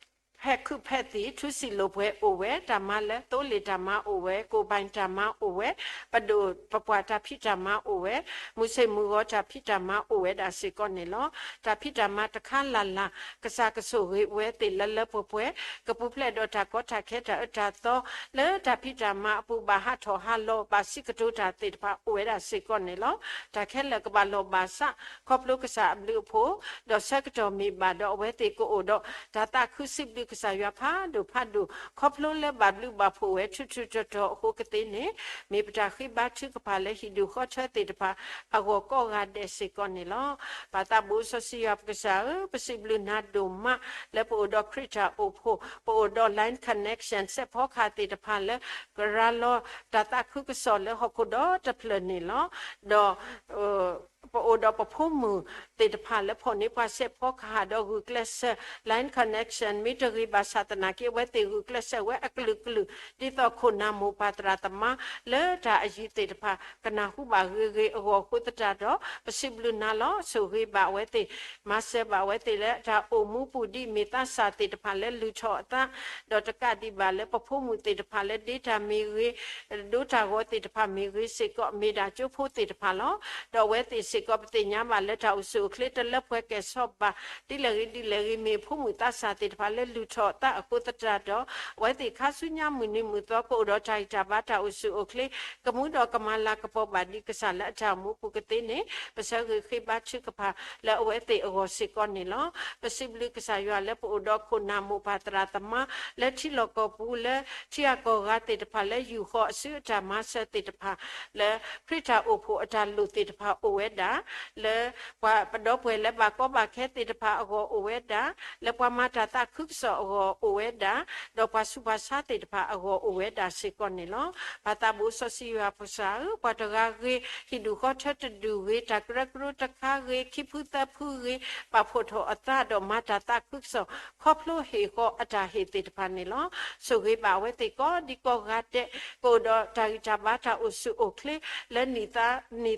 ဖဲးခုးဖဲးသံၣ် ထူစံၣ်လိာ်ပှဲၤအိၣ်ဝဲ, တၢ်မၤလၢသိလ့ၣ်တၢ်မၤအိၣ်ဝဲ, ကိၣ်ဘၣ်တၢ်မၤအိၣ်ဝဲ, ပဒိၣ်ပပှၢ်တၢ်ဖံးတၢ်မၤအိၣ်ဝဲ, မုၢ်ဆ့ၣ်မုၢ်ဂီၤတၢ်ဖံးတၢ်မၤအိၣ်ဝဲဒၣ်စ့ၢ်ကီးန့ၣ်လီၤ. တၢ်ဖံးတၢ်မၤတခါလၢ်လၢ် ကစၢ်ကဆိၣ်ဂ့ၤဝဲသ့ၣ်လၢလၢပှဲၤပှဲၤ, ကပူၤဖျဲးဒီးတၢ်ကီတၢ်ခဲတၢ်အၢတၢ်သီ, လၢတၢ်ဖံးတၢ်မၤအပူၤဘၣ်ဟးထီၣ်ဟးလီၤ ဘၣ်စံးကတိၤတၢ်သ့ၣ်တဖၣ်အိၣ်ဝဲဒၣ်စ့ၢ်ကီးန့ၣ်လီၤ. တၢ်ခဲလၢာ်ကဘၣ်လီၤဘၣ်စး ခီဖျိကစၢ်အဘျုးအဖှိၣ်, ဒီးဆၢကတီၢ်မ့ၢ်ဘၣ်ဒီးအဝဲသ့ၣ်ကအိၣ်ဒီး တၢ်သးခုစံးဘျုးကစၢ်ယွၤဖးဒိၣ်ဖးဒိၣ် ခီဖျိလၢဘၣ်ဘျုးဘၣ်ဖှိၣ်ဝဲထူထူတီၤတီၤအဃိကသ့န့ၣ်, မ့ၢ်ပတၢ်ဃ့ဘါထုကဖၣ်လၢဟံၣ်ဒူၣ်ဃီထၢသ့ၣ်တဖၣ် အဂီၢ်ကိးဂၤဒဲးစ့ၢ်ကီးန့ၣ်လီၤ. ပၢ်သးဘိစီဆှံယွၤပကစၢ်ဧၢ, ပစံးဘျုးနၤဒိၣ်မး လၢပအိၣ်ဒီးခရံာ်တၢ်အိၣ်ဖှိၣ်, ပအိၣ်ဒီး Line Connection စဲးဖီကဟၣ်သ့ၣ်တဖၣ်လၢ ကရၤလီၤတၢ်သးခုကစီၣ်လၢဟီၣ်ခိၣ်ဒီတဖျၢၣ်န့ၣ်လီၤ. ဒီး ပအိၣ်ဒီးပဖိမုၣ်သ့ၣ်တဖၣ်လၢဖီၣ်န့ၢ်ပှၤစဲးဖီကဟၣ်ဒီးဂုာ်ကျဲးစၢး Line Connection မ့ၢ်တဂ့ၤဘၣ်ဆၣ်သနာ်က့ အဝဲသ့ၣ်ဂုာ်ကျဲးစၢးဝဲအကလုာ်ကလုာ် ဒ်သိးခိၣ်နၢ်မိၢ်ပၢ်သရၣ်သမါ လၢတၢ်အယံၤသ့ၣ်တဖၣ် ကနၢ်ဟူဘၣ်ဂ့ၤဂ့ၤအဂီၢ်အဃိသတးဒီး ပစံးဘျုးနၤလီၤ. ဆိၣ်ဂ့ၤဘၣ်အဝဲသ့ၣ်, မၤစၢၤဘၣ်အဝဲသ့ၣ်လၢတၢ်အိၣ်မူပူၤဒ်အမ့ၢ်သးစၢ်သ့ၣ်တဖၣ်လၢလုၢ်ထီၣ်အသး, ဒီးတကးဒံးဘၣ်လၢပဖိမုၣ်သ့ၣ်တဖၣ်လၢဒ့တၢ်မ့ၢ်ဂ့ၤ, ဒိတၢ်ဂီၤသ့ၣ်တဖၣ်မ့ၢ်ဂ့ၤစ့ၢ်ကီး မ့ၢ်ဒၣ်ကၠိဖိသ့ၣ်တဖၣ်လီၤ. ဒီးအဝဲသ့ၣ်စ့ၢ်ကီးပသ့ၣ်ညါဘၣ်လၢတၢ်အိၣ်ဆူၣ်အိၣ်ချ့တလၢပှဲၤကဲၣ်ဆိးဘၣ် ဒ်လဲၣ်ဂ့ၤဒ်လဲၣ်ဂ့ၤ မ့ၢ်ဖိမုၣ်သးစၢ်သ့ၣ်တဖၣ်လၢလုၢ်ထီၣ်အသးအဃိသတးဒီး အဝဲသ့ၣ်ခါဆူညါမုၢ်နံၤမုၢ်သီကအိၣ်ဒီးတၢ်ဂံၢ်တၢ်ဘါတၢ်အိၣ်ဆူၣ်အိၣ်ချ့ ကမူဒီးကမၤလၤကပီၤဘၣ်ဒ်ကစၢ်လၢအတၢ်အိၣ်မူပူၤကသ့န့ၣ် ပဆၢဂ့ၤဃ့ဘါထုကဖၣ်လၢအဝဲသ့ၣ်အဂီၢ်စ့ၢ်ကီးန့ၣ်လီၤ. ပစံးဘျုးကစၢ်ယွၤလၢပအိၣ်ဒီးခိၣ်နၢ်မိၢ်ပၢ်သရၣ်သမါ လၢထံလီၢ်ကီၢ်ပူၤ လၢထံဂၤကီၢ်ဂၤသ့ၣ်တဖၣ် လၢယူၢ်ဃီအစုအတၢ်မၤစၢၤသ့ၣ်တဖၣ် လၢခရံာ်တၢ်အိၣ်ဖှိၣ်အတၢ်လိၣ်သ့ၣ်တဖၣ်အိၣ်ဝဲဒၣ် လၢပှၤပဒီပုၢ်ဝဲၢ်လၢဘၣ်ကီဘၣ်ခဲသ့ၣ်တဖၣ်အဂီၢ်အိၣ်ဝဲဒၣ်, လၢပှၤမၤတၢ်သးခုကစီၣ်အဂီၢ်အိၣ်ဝဲဒၣ်, ဒီးပှၤဆူးပှၤဆါသ့ၣ်တဖၣ်အဂီၢ်အိၣ်ဝဲဒၣ်စ့ၢ်ကီးန့ၣ်လီၤ. ပၢ်သးဘိစီဆှံယွၤပကစၢ်ဧၢ, ပှၤတဂၤဂ့ၤ, ဟံၣ်ဒူၣ်ဃီထၢတဒူၣ်ဂ့ၤ, တၢ်ကရၢကရိတခါဂ့ၤ, ခံဖုသၢဖုဂ့ၤ, ပာ်ဖှိၣ်ထီၣ်အသးဒီးမၤတၢ်သးခုကစီၣ် ခီဖျိဟ့ၣ်ဃီအတၢ်ဟ့ၣ်သ့ၣ်တဖၣ်န့ၣ်လီၤ. ဆိၣ်ဂ့ၤဘၣ်အဝဲသ့ၣ်ကိးဒံကိးဂၤဒဲး ကအိၣ်ဒီးတၢ်ဂံၢ်တၢ်ဘါတၢ်အိၣ်ဆူၣ်အိၣ်ချ့ လၢနံၣ်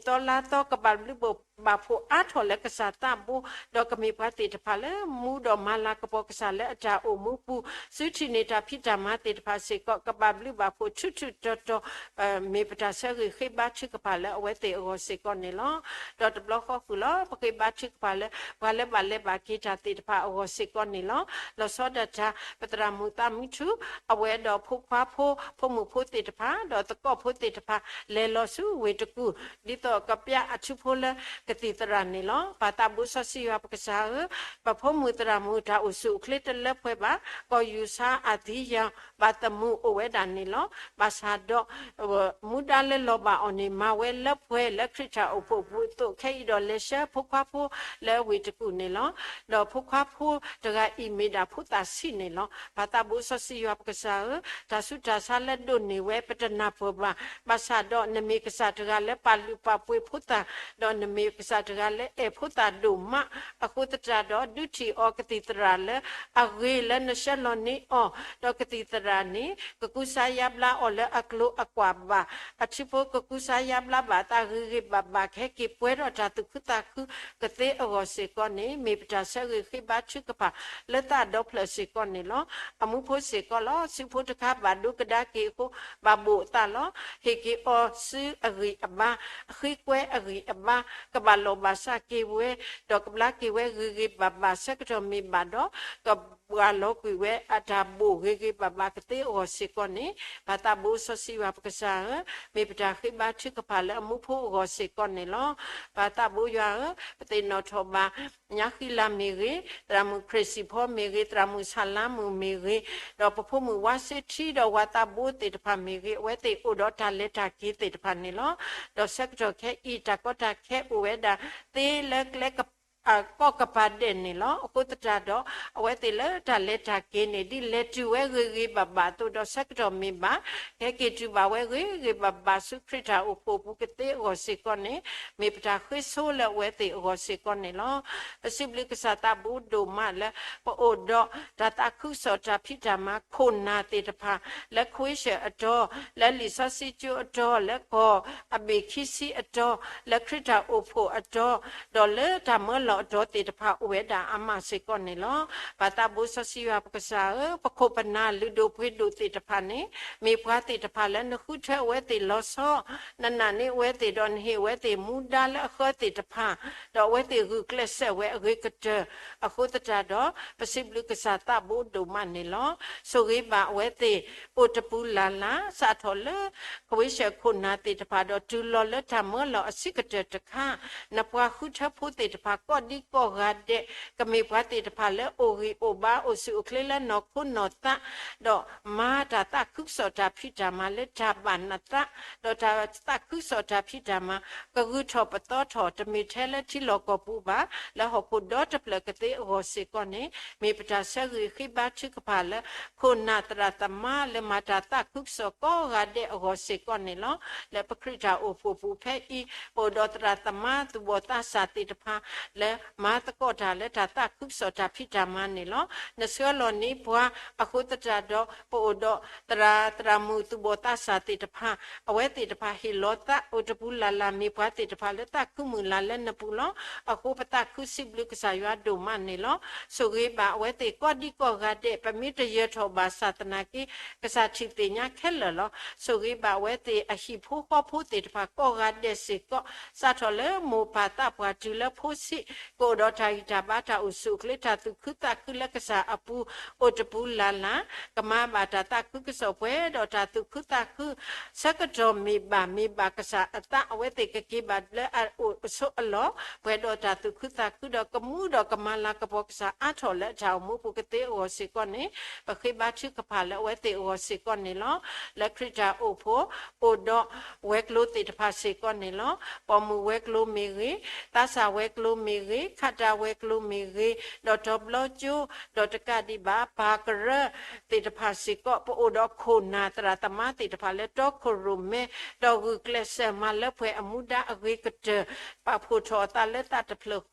သီလါသီကဘၣ်ဘျုးဘၣ် ဘၣ်ဖှိၣ်အါထီၣ်လၢကစၢ်သးဘိ, ဒီးကမ့ၢ်ပှၤသ့ၣ်တဖၣ်လၢမူဒီးမၤလၤကပီၤကစၢ်လၢအတၢ်အိၣ်မူပူၤ, စုထံၣ်န့ၢ်တၢ်ဖံးတၢ်မၤသ့ၣ်တဖၣ်စ့ၢ်ကီး ကဘၣ်ဘျုးဘၣ်ဖှိၣ်ထူထူတီတီ, မ့ၢ်ပတၢ်ဆၢဂ့ၤဃ့ဘါထုကဖၣ်လၢအဝဲသ့ၣ်အဂီၢ်စ့ၢ်ကီးန့ၣ်လီၤ. ဒီးတဘျီဃီဃုာ်လီၤ ပဃ့ဘါထုကဖၣ်လၢ ပှၤလၢဘၣ်လဲၤဘၣ်က့ၤတၢ်သ့ၣ်တဖၣ်အဂီၢ်စ့ၢ်ကီးန့ၣ်လီၤ. လီၤဆီဒၣ်တၢ် ပသရၣ်မုၣ်သးမုၢ်ထူ အဝဲဒီးဖိခွါဖိ ဖိမုၣ်ဖိသ့ၣ်တဖၣ် ဒီးသကိးဖိသ့ၣ်တဖၣ် လဲၤလီၤဆူဝ့ၢ်တကူၣ် ဒ်သိးကပျၢ်အထူဖိလၢကသံၣ်သရၣ်န့ၣ်လီၤ. ပၢ်သးဘိစီဆှံယွၤပကစၢ်ဧၢ, ပဖိမုၣ်သရၣ်မုၣ်တၢ်အိၣ်ဆူၣ်အိၣ်ချ့တလၢပှဲၤဘၣ်, ကီၢ်ယူၢ်ဆါအသံယၤ ဘၣ်သမုာ်အိၣ်ဝဲဒၣ်န့ၣ်လီၤ. ဘၣ်ဆၣ်ဒီး မူဒါလၢလီၤဘၣ်အီၤန့ၣ် မၤဝဲလၢပှဲၤလၢခရံာ်တၢ်အိၣ်ဖှိၣ်ပူၤအသိး ခဲအံၤဒီးလဲၤဆှၢဖိခွါဖိလၢဝ့ၢ်တကူၣ်န့ၣ်လီၤ. ဒီးဖိခွါဖိတဂၤအံၤမ့ၢ်ဒၣ်ဖိသၣ်ဆံးန့ၣ်လီၤ. ပၢ်သးဘိစီဆှံယွၤပကစၢ်ဧၢ, တၢ်ဆူးတၢ်ဆါလၢဒိးန့ၢ်ဝဲပတနၢ်ပၢၢ်ဘၣ်, ဘၣ်ဆၣ်ဒီးနမ့ၢ်ကစၢ်တဂၤလၢပာ်လုၢ်ပာ်ပှ့ၤဖိသၣ်, ဒီးနမ့ၢ်ကစၢ်တဂၤလၢအဲၣ်ဖိသၣ်ဒိၣ်မး, အဃိသတးဒီး ဒုးထံၣ်အီၤကသံၣ်သရၣ်လၢအဂ့ၤလၢနဆှၢလီၤန့ၢ်အီၤ, ဒီးကသံၣ်သရၣ်န့ၣ် ကကူစါယါဘျါအီၤလၢအကျိၤအကွာ်ဘၣ်, အထူဖိကကူစါယါဘျါဘၣ်အသးဂ့ၤဂ့ၤဘၣ်ဘၣ် ကဟဲက့ၤပှဲၤထီၣ်တၢ်သူၣ်ခုသးခုကသ့အဂီၢ်စ့ၢ်ကီးန့ၣ် မ့ၢ်ပတၢ်ဆၢဂ့ၤဃ့ဘါထုကဖၣ်လၢသးဒီဖျၢၣ်စ့ၢ်ကီးန့ၣ်လီၤ. အမူဖိစ့ၢ်ကီးလီၤ. စုဖိတခါဘၣ်ဒိကဒါက့ၤအဃိ ဘၣ်ဘိၣ်အသးလီၤ. ဟ့ၣ်က့ၤအီၤစုအဂံၢ်အဘါ, ဃ့ကွဲအဂံၢ်အဘါ, ကဘၣ်လီၢ်ဘၣ်စးက့ၤဝဲ, ဒီးကဘျါက့ၤဝဲဂ့ၤဂ့ၤဘၣ်ဘၣ် ဆၢကတီၢ်မ့ၢ်ဘၣ်ဒီး ကပှၤလီၤကွံာ်ဝဲအတၢ်ဘိၣ်ဂ့ၤဂ့ၤဘၣ်ဘၣ်ကသ့အဂီၢ်စ့ၢ်ကီးန့ၣ် ပၢ်သးဘိစီဆှံယွၤပကစၢ်ဧၢ, မ့ၢ်ပတၢ်ဃ့ဘါထုကဖၣ်လၢအမူဖိအဂီၢ်စ့ၢ်ကီးန့ၣ်လီၤ. ပၢ်သးဘိယွၤဧၢ, ပသ့ၣ်နီၣ်ထီၣ်ဘၣ် ညါဃံလၤမ့ၢ်ဂ့ၤ, သရၣ်မုၣ်ခရံာ်စံၣ်ဖီမ့ၢ်ဂ့ၤ, သရၣ်မုၣ်ဆၣ်လါမုၣ်မ့ၢ်ဂ့ၤ, ဒီးပဖိမုၣ်ဝါစ့ထံဒီးဝၤသးဘိသ့ၣ်တဖၣ်မ့ၢ်ဂ့ၤ, အဝဲသ့ၣ်အိၣ်ဒီးတၢ်လဲၤတၢ်က့ၤသ့ၣ်တဖၣ်န့ၣ်လီၤ. ဒီးဆၢကတီၢ်ခဲအံၤ တၢ်ကီတၢ်ခဲအိၣ်ဝဲဒၣ်သ့လၢကျဲက ကီၢ်ကပၤဒဲးန့ၣ်လီၤ. အဃိသတးဒီး အဝဲသ့ၣ်လၢတၢ်လဲၤတၢ်က့ၤန့ၣ် ဒ်လဲၤတုၤဝဲဂ့ၤဂ့ၤဘၣ်ဘၣ်အသိးဒီး ဆၢကတီၢ်မ့ၢ်ဘၣ် ကဟဲက့ၤတုၤဘၣ်ဝဲဂ့ၤဂ့ၤဘၣ်ဘၣ်ဆူခရံာ်တၢ်အိၣ်ဖှိၣ်ပူၤကသ့အဂီၢ်စ့ၢ်ကီးန့ၣ် မ့ၢ်ပတၢ်ဃ့ဆိလၢအဝဲသ့ၣ်အဂီၢ်စ့ၢ်ကီးန့ၣ်လီၤ. ပစံးဘျုးကစၢ်သးဘိဒိၣ်မးလၢ ပအိၣ်ဒီးတၢ်သးခုကစီၣ်တၢ်ဖံးတၢ်မၤခိၣ်နၢ်သ့ၣ်တဖၣ် လၢခွ့ရှၢၣ်အတီၤ, လၢလံာ်စီဆှံကၠိအတီၤ, လၢကီၢ်အဘ့ၣ်ခံဆံအတီၤ, လၢခရံာ်တၢ်အိၣ်ဖှိၣ်အတီၤ, ဒီးလၢတၢ်မၢလီၤအတီၤသ့ၣ်တဖၣ်အိၣ်ဝဲဒၣ်အါမးစ့ၢ်ကီးန့ၣ်လီၤ. ပၢ်သးဘိစီဆှံယွၤပကစၢ်ဧၢ, ပခိၣ်ပနၢ်လုၢ်ဒိၣ်ပှ့ၤဒိၣ်သ့ၣ်တဖၣ်န့ၣ် မ့ၢ်ပှၤသ့ၣ်တဖၣ်လၢနဃုထၢအဝဲသ့ၣ်လီၤဆီ, နနာ်န့ၢ်အဝဲသ့ၣ်ဒီးနဟ့ၣ်အဝဲသ့ၣ်မူဒါလၢအဃၢသ့ၣ်တဖၣ်, ဒီးအဝဲသ့ၣ်ဂုာ်ကျဲးစၢးဝဲအဂ့ၤကတၢၢ် အဃိသတးဒီး ပစံးဘျုးကစၢ်သးဘိဒိၣ်မးန့ၣ်လီၤ. ဆိၣ်ဂ့ၤဘၣ်အဝဲသ့ၣ် အိၣ်တပူၤလၢ်လၢ် စးထီၣ်လၢ ခွ့ရှၢၣ်ခိၣ်နၢ်သ့ၣ်တဖၣ်ဒီးတုၤလီၤလၢတၢ်မၢလီၤအဆံးကတၢၢ်တခါ, နပှၤဃုထၢဖိသ့ၣ်တဖၣ်ကိးဒံကိးဂၤဒဲး ကမ့ၢ်ပှၤသ့ၣ်တဖၣ်လၢအိၣ်ဂံၢ်အိၣ်ဘါအိၣ်ဆူၣ်အိၣ်ချ့လၢနီၢ်ခိနီၢ်သး ဒီးမၤတၢ်သးခုကစီၣ်တၢ်ဖံးတၢ်မၤလၢတၢ်ဘၣ်နသး, ဒီးတၢ်သးခုကစီၣ်တၢ်ဖံးတၢ်မၤ ကဂုၤထီၣ်ပသီထီၣ် တမ့ၢ်ထဲလၢထံလီၢ်ကီၢ်ပူၤဘၣ်, လၢဟီၣ်ခိၣ်ဒီတဖျၢၣ်ကသ့အဂီၢ်စ့ၢ်ကီးန့ၣ် မ့ၢ်ပတၢ်ဆၢဂ့ၤဃ့ဘါထုကဖၣ်လၢ ခိၣ်နၢ်သရၣ်သမါလၢမၤတၢ်သးခုကစီၣ်ကိးဂၤဒဲးအဂီၢ်စ့ၢ်ကီးန့ၣ်လီၤ. လၢပခရံာ်တၢ်အိၣ်ဖှိၣ်ပူၤဖဲအံၤ ပအိၣ်ဒီးသရၣ်သမါသူၣ်ဘီၣ်သးစၢ်သ့ၣ်တဖၣ် လၢမၤသကိးတၢ်လၢတၢ်သးခုကစီၣ်တၢ်ဖံးတၢ်မၤန့ၣ်လီၤ. နဆှၢလီၤန့ၢ်ပှၤအဃိသတးဒီး ပအိၣ်ဒီးသရၣ်သရၣ်မုၣ်သူၣ်ဘီၣ်သးစၢ်သ့ၣ်တဖၣ် အဝဲသ့ၣ်တဖၣ်ဟ့ၣ်လီၤသးအိၣ်တပူၤလၢ်လၢ် မ့ၢ်ပှၤသ့ၣ်တဖၣ်လၢသးခုမုၢ်လၢ်လၢနပူၤလီၤ. အဃိပသးခုစံးဘျုးကစၢ်ယွၤဒိၣ်မးန့ၣ်လီၤ. ဆိၣ်ဂ့ၤဘၣ်အဝဲသ့ၣ်ကိးဒံကိးဂၤဒဲး ပမ့ၢ်တယၢၤထီၣ်ဘၣ်ဆၣ်သနာ်က့ ကစၢ်ထံၣ်သ့ၣ်ညါခဲလၢာ်လီၤ. ဆိၣ်ဂ့ၤဘၣ်အဝဲသ့ၣ်အဟံၣ်ဖိဃီဖိသ့ၣ်တဖၣ်ကိးဂၤဒဲးစ့ၢ်ကီး စးထီၣ်လၢမိၢ်ပၢ်သးပှၢ်တုၤလၢဖိဆံး ကအိၣ်ဒီးတၢ်ဂံၢ်တၢ်ဘါတၢ်အိၣ်ဆူၣ်အိၣ်ချ့တၢ်သူၣ်ခုသးခုလၢကစၢ်အပူၤ အိၣ်တပူၤလၢ်လၢ် ကမၤဘၣ်တၢ်သးခုကစီၣ်ပှဲၤဒီးတၢ်သူၣ်ခုသးခု ဆၢကတီၢ်မ့ၢ်ဘၣ်မ့ၢ်ဘၣ်ကစၢ်အသး အဝဲသ့ၣ်ကက့ၤဘၣ်လၢအအိၣ်အဆိးအလီၢ် ပှဲၤဒီးတၢ်သူၣ်ခုသးခုဒီး ကမူဒီးကမၤလၤကပီၤကစၢ်အါထီၣ်လၢအတၢ်အိၣ်မူပူၤကသ့အဂီၢ်စ့ၢ်ကီးန့ၣ် ပဃ့ဘါထုကဖၣ်လၢအဝဲသ့ၣ်အဂီၢ်စ့ၢ်ကီးန့ၣ်လီၤ. လၢခရံာ်တၢ်အိၣ်ဖှိၣ် အိၣ်ဒီးဝဲၤကျိၤသ့ၣ်တဖၣ်စ့ၢ်ကီးန့ၣ်လီၤ. ပိာ်မုၣ်ဝဲၤကျိၤမ့ၢ်ဂ့ၤ, သးစၢ်ဝဲၤကျိၤမ့ၢ်ဂ့ၤ, ခးတၢ်ဝဲၤကျိၤမ့ၢ်ဂ့ၤ, ဒီးတီၤဘျီကၠိ, ဒီးတကးဒံးဘၣ် ပၢ်ကရၢ သ့ၣ်တဖၣ်စ့ၢ်ကီး ပအိၣ်ဒီးခိၣ်နၢ်သရၣ်သမါသ့ၣ်တဖၣ်လၢတီခိၣ်ရိၣ်မဲ, ဒီးဂုာ်ကျဲးစၢးမၤလၢပှဲၤအမူဒါအဂ့ၤကတၢၢ်, ပာ်ဖှိၣ်ထီၣ်အသးလၢသးတဖျၢၣ်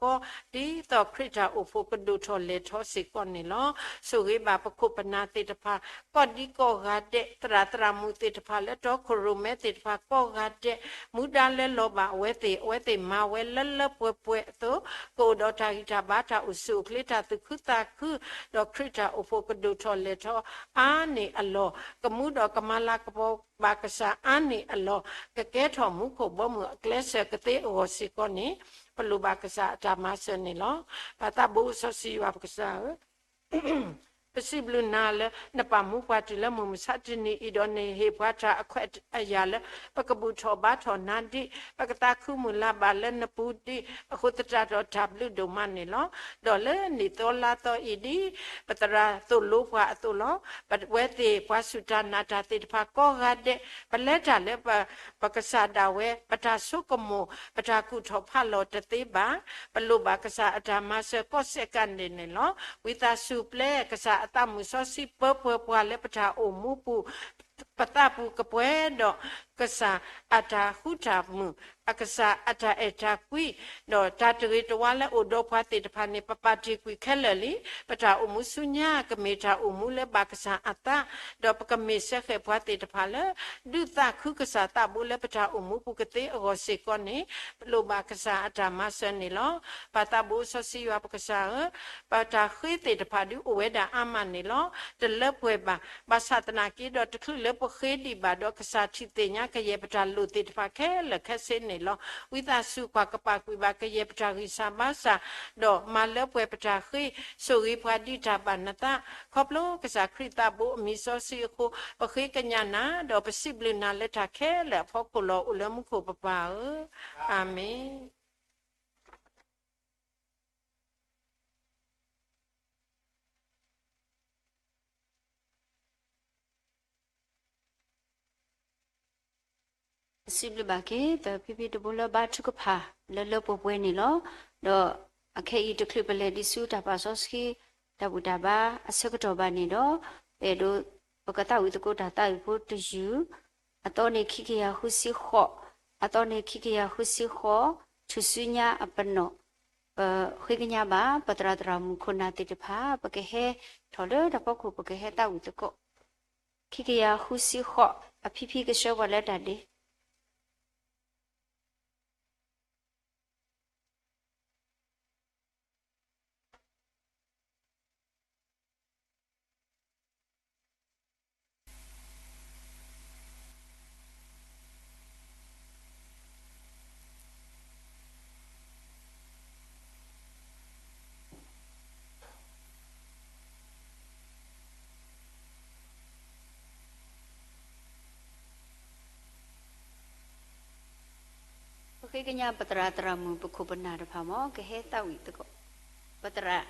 ဃီ, ဒ်သိးခရံာ်တၢ်အိၣ်ဖှိၣ်ကဒိၣ်ထီၣ်လဲၤထီစ့ၢ်ကီးန့ၣ်လီၤ. ဆိၣ်ဂ့ၤဘၣ်ပခိၣ်ပနၢ်သ့ၣ်တဖၣ် ကိးဒံကိးဂၤဒဲး, သရၣ်သရၣ်မုၣ်သ့ၣ်တဖၣ်လၢတီခိၣ်ရိၣ်မဲသ့ၣ်တဖၣ် ကိးဂၤဒဲး, မူဒါလၢလီၤဘၣ်အဝဲသ့ၣ်, အဝဲသ့ၣ်မၤဝဲလၢလၢပှဲၤပှဲၤအသိး, ကအိၣ်ဒီးတၢ်ဂံၢ်တၢ်ဘါ, တၢ်အိၣ်ဆူၣ်အိၣ်ချ့, တၢ်သူၣ်ခုသးခု, ဒီးခရံာ်တၢ်အိၣ်ဖှိၣ်ကဒိၣ်ထီၣ်လဲၤထီအါန့ၢ်အလီၢ်, ကမူဒီးကမၤလၤကပီၤဘၣ်ကစၢ်အါန့ၢ်အလီၢ်, ကကဲထီၣ်မူခိၣ်ဘီမုၢ်အကျဲစၢၤကသ့အဂီၢ်စ့ၢ်ကီးန့ၣ်, ပလိၣ်ဘၣ်ကစၢ်အတၢ်မၤစၢၤန့ၣ်လီၤ. ပသးဘိစီဆှံယွၤပကစၢ်ဧၢ, ပစံးဘျုးနၤလၢနပာ်မူပှၤတုၤလၢမုၢ်မဆါတနံၤအံၤ, ဒီးနဟ့ၣ်ပှၤတၢ်အခွဲးအယာ်လၢ ပကဘူၣ်ထီၣ်ဘါထီၣ်နၤဒံး, ပကသးခုမုၢ်လၢ်ဘၣ်လၢနပူၤဒံးအဃိသတးဒီး တၢ်ဘျုးဒိၣ်မးန့ၣ်လီၤ. ဒီးလၢနံၣ်သီလါသီအံၤဒ် ပသရၣ်သိၣ်လိပှၤအသိးလီၤ. ပဝဲသ့ၣ်ပှၤစူၢ်တၢ်နာ်တၢ်သ့ၣ်တဖၣ်ကိးဂၤဒဲး, ပလဲၤတၢ်လၢ ပကစၢ်ဒၣ်ဝဲ, ပတၢ်ဆိကမိၣ်, ပတၢ်ကူၣ်ထီၣ်ဖးလီၤတသ့ဘၣ်. ပလိၣ်ဘၣ်ကစၢ်အတၢ်မၤစၢၤကိးဆၢကတီၢ်န့ၣ်န့ၣ်လီၤ. ဝံသးစူၤပျဲကစၢ်အသးမုၢ်စီဆှံပၢပှဲၤပှၤလၢပတၢ်အိၣ်မူပူၤ, ပသးပူၤကပှဲၤဒီးကစၢ်အတၢ်ဃူတၢ်မုာ်, အကစၢ်အတၢ်အဲၣ်တၢ်ကွံ, ဒီးတၢ်တဂ့ၤတဝါလၢအိၣ်ဒီးပှၤသ့ၣ်တဖၣ်န့ၣ် ပပာ်တ့ၢ်ကွံာ်ခဲလၢာ်လံ. ပတၢ်အိၣ်မူဆူညါကမ့ၢ်တၢ်အိၣ်မူလၢဘၣ်ကစၢ်အသး, ဒီးပကမ့ၢ်စၢဃဲၣ်ပှၤသ့ၣ်တဖၣ်လၢ ဒုးသးခုကစၢ်သးဘိလၢပတၢ်အိၣ်မူပူၤကသ့အဂီၢ်စ့ၢ်ကီးန့ၣ်, ပလိၣ်ဘၣ်ကစၢ်အတၢ်မၤစၢၤန့ၣ်လီၤ. ပသးဘိစီဆှံယွၤပကစၢ်ဧၢ, ပတၢ်ဃ့သ့ၣ်တဖၣ်ဒုးအိၣ်ဝဲဒၣ်အါမးန့ၣ်လီၤ. တလၢပှဲၤဘၣ်. ဘၣ်ဆၣ်သနာ်က့ဒီး တချုးလၢပဃ့ဒံးဘၣ်ဒီး ကစၢ်ထံၣ်သ့ၣ်ညါကယဲၢ်ပတၢ်လိၣ်သ့ၣ်တဖၣ်ခဲလၢာ်ခဲဆ့န့ၣ်လီၤ. ဝံသးစူၤကွၢ်ကပာ်ကွံာ်ဘၣ်ကယဲၢ်ပတၢ်ဂံၢ်စၢ်ဘါစၢ်, ဒီးမၤလၢပှဲၤပတၢ်ဃ့, ဆိၣ်ဂ့ၤပှၤဒ်တၢ်ဘၣ်နသး, ခီဖျိကစၢ်ခရံာ်သးဘိအမံၤစီဆှံအဃိ, ပဃ့ကညးနၤ, ဒီးပစံးဘျုးနၤလၢတၢ်ခဲလၢာ်အဖီခိၣ်လီၤ. အိၣ်လၢမူခိၣ်ပပၢ်ဧၢ, အၤမ့ၣ်. ပစံးဘျုးဘၣ်က့ၤ ပဖံဖံတဘိလၢဘါထုကဖၣ်လၢလၢပှဲၤပှဲၤန့ၣ်လီၤ. ဒီးအခဲအံၤတချုးပလဲၤဒံးဆူတၢ်ပာ်စီဆှံ တၢ်ဘူၣ်တၢ်ဘါအဆၢကတီၢ်ဘၣ်န့ၣ်ဒီး, ပအဲၣ်ဒိး ပကသးဝံၣ်သကိးတၢ်သးဝံၣ်ဖိတယုၢ်, အသီန့ၣ်ခံကယၤဃုဆံဃိး, အသီန့ၣ်ခံကယၤဃုဆံဃိး, ထူၣ်စုညါအပနီၣ်, ပဃ့ကညးဘၣ် ပသရၣ်သရၣ်မုၣ်ခိၣ်နၢ်သ့ၣ်တဖၣ် ပကဟဲထီၣ်လၢတၢ်ဖီခိၣ် ပကဟဲသးဝံၣ်သကိး, ခံကယၤဃုဆံဃိး, အဖံဖံကဆှၢပှၤလၢတၢ်ဒ့ ပဃ့ကညးပသရၣ်သရၣ်မုၣ် ပခိၣ်ပနၢ်တဖၣ်မ့ၢ် ကဟဲသးဝံၣ်သကိး ပသရၣ်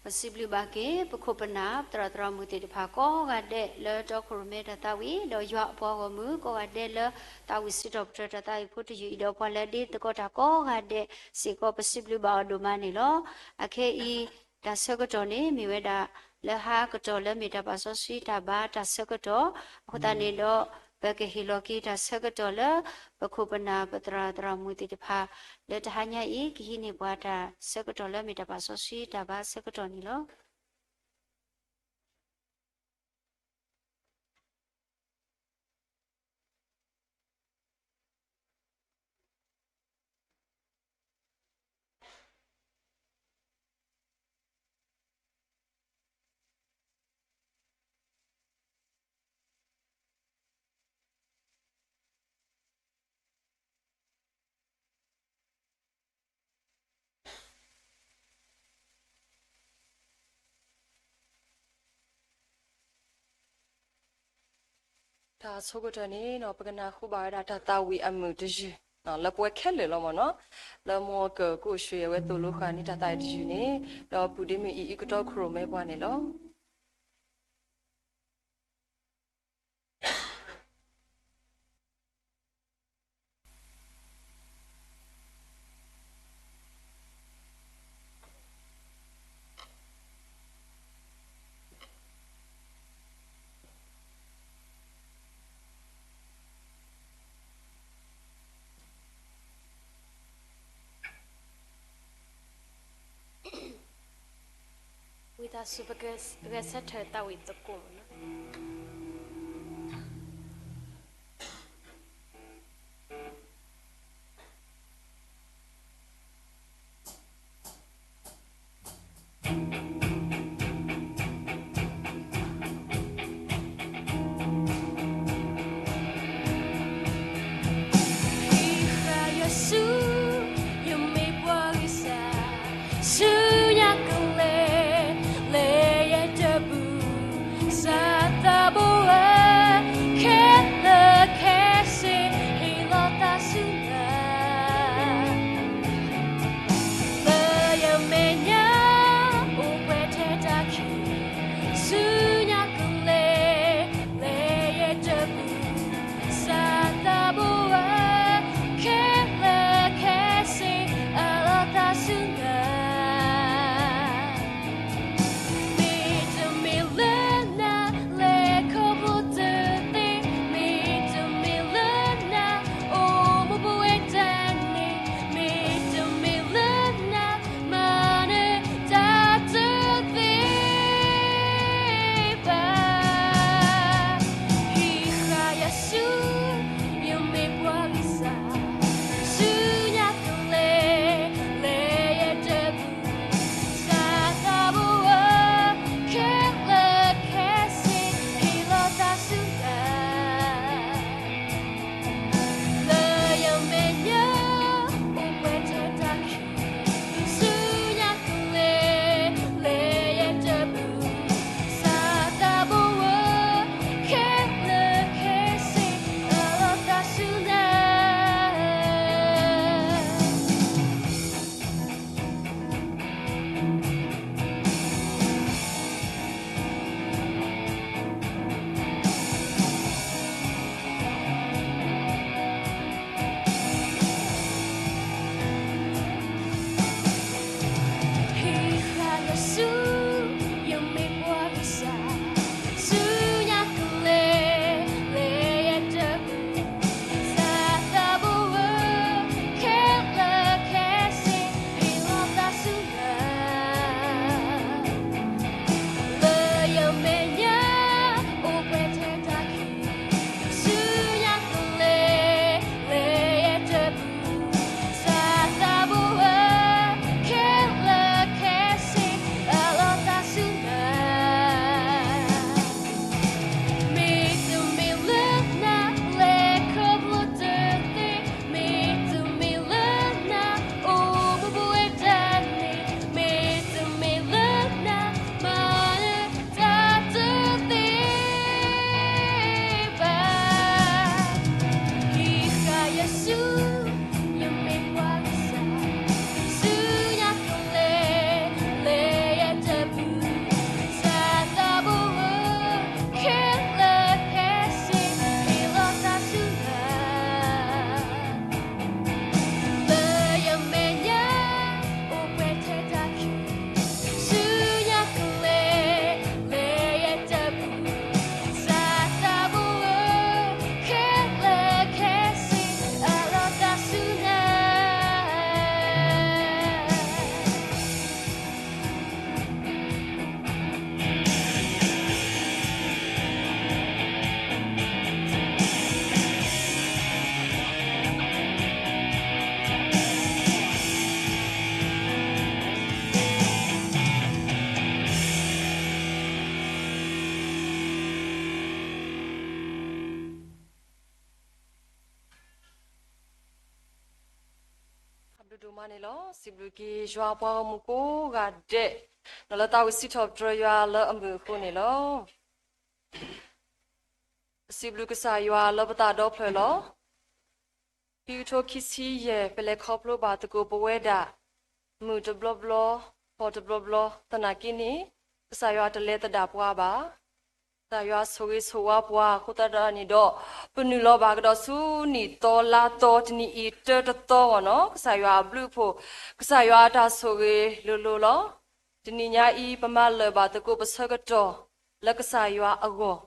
ပစံးဘျုးဘၣ်က့ၤ ပခိၣ်ပနၢ် ပသရၣ်သရၣ်မုၣ်သ့ၣ်တဖၣ်ကိးဂၤဒဲးလၢတီခိၣ်ရိၣ်မဲတၢ်သးဝံၣ် ဒီးယွၤအပှၤဂီၢ်မုၢ်ကိးဂၤဒဲးလၢ သးဝံၣ်စံးထီၣ်ပတြၢၤတၢ်သးဝံၣ်ဖိတယုၢ်အံၤဒီးပှၤလၢဒ့သကိးတၢ်ကိးဂၤဒဲးစ့ၢ်ကီး ပစံးဘျုးဘၣ်အီၤဒိၣ်မးန့ၣ်လီၤ. အခဲအံၤ တၢ်ဆၢကတီၢ်န့ၣ် မ့ၢ်ဝဲဒၣ် လၢဟါကတီၢ်လၢမ့ၢ်တၢ်ပာ်စီဆှံတၢ်ဘါတၢ်ဆၢကတီၢ် အဃိသတးန့ၣ်ဒီး ပကဟ့ၣ်လီၤက့ၤတၢ်ဆၢကတီၢ်လၢ ပခိၣ်ပနၢ်ပသရၣ်သရၣ်မုၣ်သ့ၣ်တဖၣ် လၢတဟါညါအံၤ ကဟံးန့ၢ်ပှၤတၢ်ဆၢကတီၢ်လၢမ့ၢ်တၢ်ပာ်စီဆှံတၢ်ဘါဆၢကတီၢ်န့ၣ်လီၤ. တၢ်ဆိကတၢၢ်န့ၣ် ပကနၢ်ဟူဘၣ်ဝဲဒၣ်တၢ်သးဝံၣ်အမုာ်တယုၢ် လၢပဝဲခဲလၢာ်လီၤမ့ၢ်နီၤ, လၢမိၢ်ကၢၢ်ကိၣ်ရွှ့ၤအဝဲသိၣ်လိဃာ်န့ၢ်တၢ်သးဝံၣ်တယုၢ်န့ၣ် ဒီးပုၢ်ဒ့မုၣ်အံၤအံကတီၢ်ခိၣ်ရိၣ်မဲပှၤန့ၣ်လီၤ. ဝံသးစူၤ ပကဂဲၤဆၢထၢၣ်သးဝံၣ်သကိးမ့ၢ်နီၤ. ယဃၣ်ယွၤဆူ ယမ့ၢ်ပှၤဂံၢ်စၢ် ဆူညါကလဲၤ လဲၤယဲတပူၤ စးထီၣ် မၤန့ၣ်လီၤ. စံးဘျုးက့ၤယွၤပှၤဂီၢ်မုၢ်ကိးဂၤဒဲး, ဒီးလၢသးဝံၣ်စံးထီၣ်ပတြၢၤယွၤလၢအမုာ်အဃိန့ၣ်လီၤ. စံးဘျုးကစၢ်ယွၤလၢပသးဒီဖျၢၣ်လီၤ. ခံကထိခံဆံယဲၢ် ပလဲၤခီဖျိဘၣ်သကိးပဝဲဒၣ် မုၢ်တဘျီဘျီ, ဖီတဘျီဘျီ, သနာ်က့န့ၣ် ကစၢ်ယွၤတလဲၤသဒၣ်ပှၤဘၣ်. ကစၢ်ယွၤဆိၣ်ဂ့ၤဆိၣ်ဝါပှၤအဃိသတးန့ၣ်ဒီး ပနုာ်လီၤဘၣ်ကဒီးဆူနံၣ်သီလါသီ တနံၤအံၤတၢတသီမ့ၢ်နီၤ, ကစၢ်ယွၤအဘျုးအဖှိၣ်, ကစၢ်ယွၤအတၢ်ဆိၣ်ဂ့ၤလိၤလိၤလီၤ. တနံၤညါအံၤ ပမၤလၢာ်ဘၣ်သကိးပဆၢကတီၢ်လၢကစၢ်ယွၤအဂီၢ်,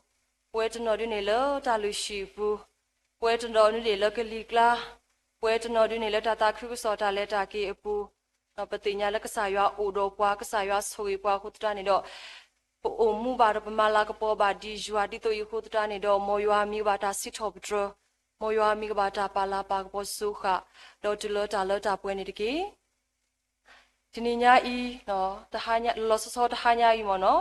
ပဝဲတနီၤဒုန့ၣ်လၢတၢ်လုၢ်ဟံၣ်အပူၤ, ပဝဲတနီၤဒုန့ၣ်လၢကလံၤကျါ, ပဝဲတနီၤဒုန့ၣ်လၢတၢ်သးခုကစီၣ်တၢ်လဲၤတၢ်က့ၤအပူၤ, ဒီးပသ့ၣ်ညါလၢကစၢ်ယွၤအိၣ်ဒီးပှၤ, ကစၢ်ယွၤဆိၣ်ဂ့ၤပှၤအဃိသတးန့ၣ်ဒီး ပအိၣ်မူဘၣ်ဒီးပမၤလၤကပီၤဘၣ်ဒ်ယွၤဒ်သိးအံၤအဃိသတးန့ၣ်ဒီး မ်ယွၤမံၤကဘၣ်တၢ်စံးထီၣ်ပတြၢၤ, မ်ယွၤမံၤကဘၣ်တၢ်ပာ်လၤပာ်ကပီၤစိဃာ်, ဒီးတုၤလၢတၢ်လၢတၢ်ပှဲၤန့ၣ်တက့ၢ်. တနံၤညါအံၤ, လီၤလီၤဆီဆီတဟါညါအံၤမ့ၢ်နီ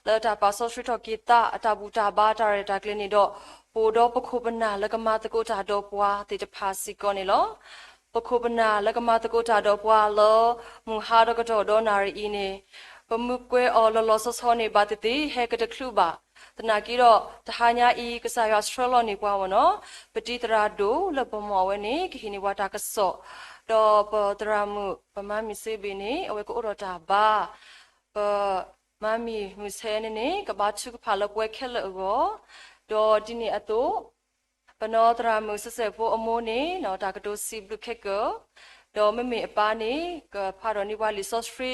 ၤ, လၢတၢ်ပာ်စီဆှံထီၣ်က့ၤသးအတၢ်ဘူၣ်တၢ်ဘါတၢ်ရဲၣ်တၢ်ကျဲၤန့ၣ်ဒီး, ပအိၣ်ဒီးပခိၣ်ပနၢ်လၢကမၤသကိးတၢ်ဒီးပှၤသ့ၣ်တဖၣ်စ့ၢ်ကီးန့ၣ်လီၤ. ပခိၣ်ပနၢ်လၢကမၤသကိးတၢ်ဒီးပှၤလၢ မုၢ်ဟါဒီးကတီၢ်ဒီနၣ်ရံၣ်အံၤန့ၣ်, ပမုၢ်ကွဲၤအီၤလီၤလီၤဆီဆီန့ၣ် ဘၣ်သ့ၣ်သ့ၣ်ဟဲကတချုးဘၣ်. သနာ်က့ဒီး တဟါညါအံၤ ကစၢ်ယွၤဆှၢလီၤန့ၢ်ပှၤမ့ၢ်နီၤ, ပတံၤသရၣ်ဒိၣ်လၢပမီၢ်ဝဲန့ၣ် ကဟ့ၣ်န့ၢ်ပှၤတၢ်ကစီၣ်, ဒီးပသရၣ်မုၣ် ပမါမံၤစ့ဘ့ၣ်န့ၣ် အဝဲကအိၣ်ဒီးတၢ်ဘါ, ပမါမံၤမုၢ်ဆဲန့ၣ်န့ၣ် ကဘါထုကဖၣ်လၢပဝဲခဲလၢာ်အဂီၢ်, ဒီးဒ်န့ၣ်အသိး ပနီၢ်သရၣ်မုၣ်စဲးစဲးဖိအမိၢ်န့ၣ် တၢ်ကတိၤစံးဘျုးခဲကၢၢ်, ဒီးမ့မ့ၢ်အပၢ်န့ၣ် ကဖးထီၣ်န့ၢ်ပှၤလံာ်စီဆှံ,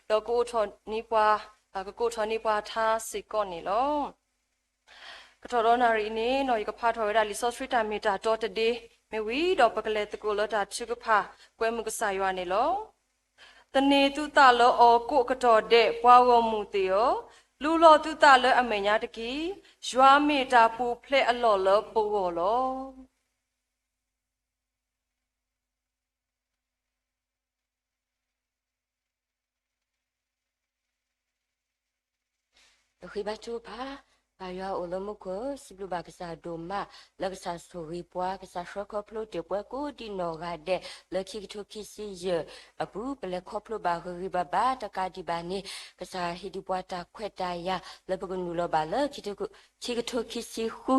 ဒီးကအိးထီၣ်န့ၢ်ပှၤ, ကကအိးထီၣ်န့ၢ်ပှၤထါစ့ၢ်ကီးန့ၣ်လီၤ. ကတီၢ်ဒီနၣ်ရံၣ်အံၤန့ၣ် ယကဖးထီၣ်ဝဲဒၣ်လံာ်စီဆှံတၢ်မ့ၢ်တၢ်တီတဒ့, မ့ၢ်ဝံၤဒီးပကလဲၤသကိးလၢတၢ်ထုကဖၣ် ကွဲမုာ်ကစၢ်ယွၤန့ၣ်လီၤ. သန့ၤသုသးလၢအီၤကိးကတီၢ်ဒဲး ပှၤဂီၢ်မုၢ်သ့ၣ်ဧၢ, လူလီၤသုသးလၢအမဲာ်ညါတက့ၢ်. ယွၤမ့ၢ်တၢ်ပူၤဖျဲးအလီၢ်လၢပဂီၢ်လီၤ. ပဃ့ဘါထုကဖၣ်, ပၢ်ယွၤအိၣ်လၢမူခိၣ်, စံးဘျုးဘၣ်ကစၢ်ဒိၣ်မး လၢကစၢ်ဆိၣ်ဂ့ၤပှၤ, ကစၢ်ဆှၢခီဖျိတ့ၢ်ပှၤကိးဒံနီၢ်ဂၤဒဲး လၢခံကထိခံဆံယဲၢ်အပူၤ ပလဲၤခီဖျိဘၣ်ဂ့ၤဂ့ၤဘၣ်ဘၣ်တကးဒံးဘၣ်န့ၣ် ကစၢ်ဟ့ၣ်ဒံးပှၤတၢ်ခွဲးတၢ်ယာ် လၢပကနုာ်လီၤဘၣ်လၢ ခံကထိခံဆံဃု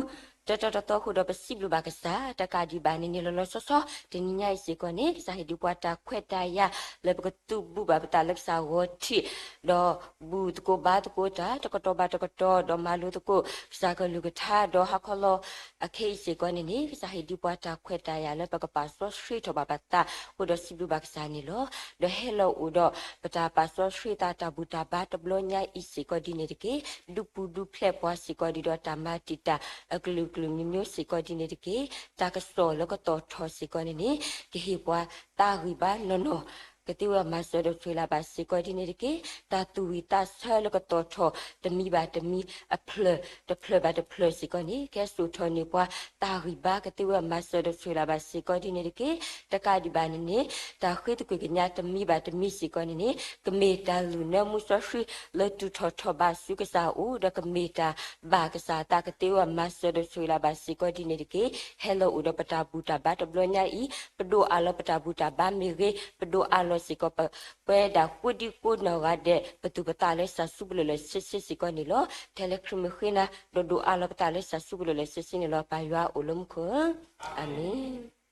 တတီတသီအဃိဒီး ပစံးဘျုးဘၣ်ကစၢ်တကးဒံးဘၣ်န့ၣ်န့ၣ် လီၤလီၤဆီဆီ တနံၤညါအံၤစ့ၢ်ကီးန့ၣ် ကစၢ်ဟ့ၣ်ဒံးပှၤတၢ်ခွဲးတၢ်ယာ် လၢပကသုးဘူးဘၣ်ပသးလၢကစၢ်ဂီၤထံး, ဒီးဘူၣ်သကိးဘါသကိးတၢ် တကတီၢ်ဘၣ်တကတီၢ် ဒီးမၤလိသကိး ကစၢ်ကလုၢ်ကထါ ဒီးဟါခီလီၤ အခဲအံၤစ့ၢ်ကီးန့ၣ်န့ၣ် ကစၢ်ဟ့ၣ်ဒံးပှၤတၢ်ခွဲးတၢ်ယာ်လၢပကပာ်စီဆှံထီၣ်ဘၣ်ပသး အဃိဒီးစံးဘျုးဘၣ်ကစၢ်န့ၣ်လီၤ. ဒီးဟဲလီၤအိၣ်ဒီး ပတၢ်ပာ်စီဆှံသးတၢ်ဘူၣ်တၢ်ဘါတဘျီညါအံၤစ့ၢ်ကီးဒ်န့ၣ်တက့ၢ်. ဒုးပူၤဒုးဖျဲးပှၤစ့ၢ်ကီးဒ်ဒီး တၢ်မၤတံာ်တာ်အကလုာ်ကလုာ်မျိုးမျိုးစ့ၢ်ကီးဒ်န့ၣ်တက့ၢ်. တၢ်ကစီၣ်လၢကတီၤထီၣ်စ့ၢ်ကီးန့ၣ်န့ၣ် ကဟ့ၣ်ပှၤသးဂံၢ်ဘါနီၢ်နီၢ် ကသ့ဝဲမၤစၢၤဒီးဆိၣ်ဂ့ၤလၢ်ဘၣ်စ့ၢ်ကီးဒ်န့ၣ်တက့ၢ်. တၢ်သူၣ်ဝံၣ်သးဆၢလၢကတီၤထီၣ် တမံၤဘၣ်တမံၤ အဖျၢၣ်တဖျၢၣ်ဘၣ်တဖျၢၣ်စ့ၢ်ကီးန့ၣ် ကဟဲစိာ်ထီၣ်န့ၢ်ပှၤ သးဂံၢ်ဘါကသ့ဝဲမၤစၢၤဒီးဆိၣ်ဂ့ၤလၢ်ဘၣ်စ့ၢ်ကီးဒ်န့ၣ်တက့ၢ်. တကးဒံးဘၣ်န့ၣ်န့ၣ် တၢ်ဃ့သကွံၢ်ကညးတမံၤဘၣ်တမံၤစ့ၢ်ကီးန့ၣ်န့ၣ် ကမ့ၢ်တၢ်လုၢ်နၢမူစီဆှံလၢတုၤထီၣ်ထီၣ်ဘၣ်ဆူကစၢ်အအိၣ် ဒီးကမ့ၢ်တၢ်ဘၣ်ကစၢ်အသးကသ့ဝဲမၤစၢၤဒီးဆိၣ်ဂ့ၤလၢ်ဘၣ်စ့ၢ်ကီးဒ်န့ၣ်တက့ၢ်. ဟဲလီၤအိၣ်ဒီးပတၢ်ဘူၣ်တၢ်ဘါတဘျီညါအံၤ ပဒိးအးလီၤပတၢ်ဘူၣ်တၢ်ဘါမ့ၢ်ဂ့ၤ ပဒိးအးလီၤစ့ၢ်ကီးပ ပဝဲဒၣ်ကိးဒံကိးနီၢ်ဂၤဒဲး ပသူၣ်ပသးလၢစီဆှံပလိာ်လၢာ်ဆ့ဆ့စ့ၢ်ကီးန့ၣ်လီၤ. ထဲလၢခရံာ်မုၢ်ဃ့နၤ ဒီးဒိးအးလီၤပသးလၢစီဆှံပလိာ်လၢာ်ဆ့ဆ့န့ၣ်လီၤ. ပၢ်ယွၤအိၣ်လၢမူခိၣ်ဧၢ, အၤမ့ၣ်.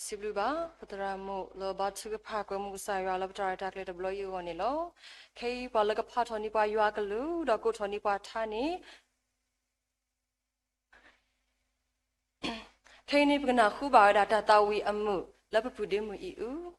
စံးဘျုးဘၣ် ပသရၣ်မုၣ်လၢဘါထုကဖၣ်ကွဲမုာ်ကစၢ်ယွၤလၢပတၢ်ရဲၣ်တၢ်ကျဲၤတဘျီအံၤအဂီၢ်န့ၣ်လီၤ. ခဲအံၤပှၤလၢကဖးထီၣ်န့ၢ်ပှၤယွၤကလုၢ် ဒီးကိးထီၣ်န့ၢ်ပှၤထါန့ၣ် ခဲအံၤန့ၣ် ပကနၢ်ဟူဘၣ်ဝဲဒၣ်တၢ်သးဝံၣ်အမုာ်လၢပပုၢ်ဒ့မုၣ်အံၤအုၣ်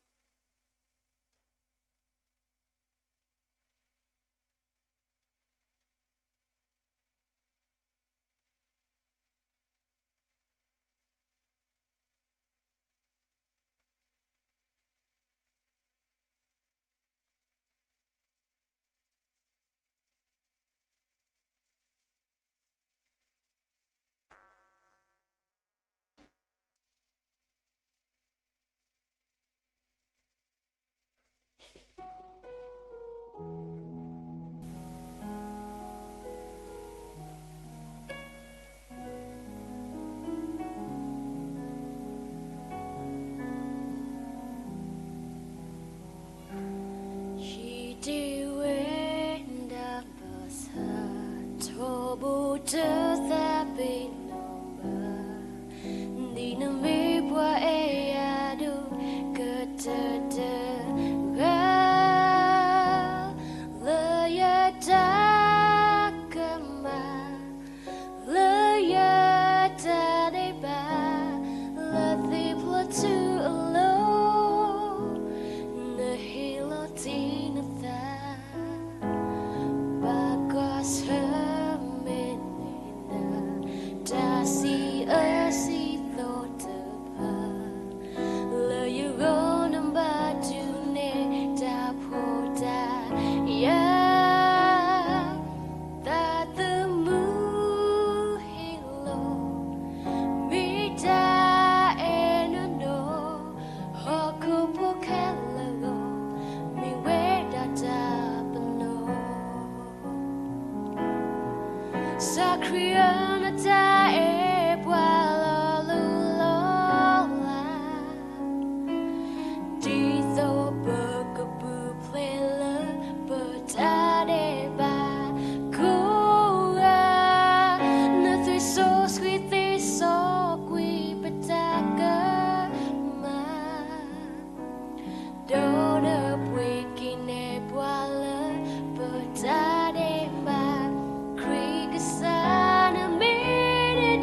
ပှၤနတၢ်အဲၣ်ပှၤလီၤလိၤလီၤလး, ဒ်သိးပကပူၤဖျဲးလၢပတၢ်ဒဲးဘးကိးဂၤ, နသွံၣ်စီဆှံသ့စီကွံာ်ပတၢ်ကမၣ် ဒီးနပှ့ၤက့ၤနဲၣ်ပှၤလၢပတၢ်ဒဲးဘး, ခရံာ်ကစၢ်နမ့ၢ်ဒၣ်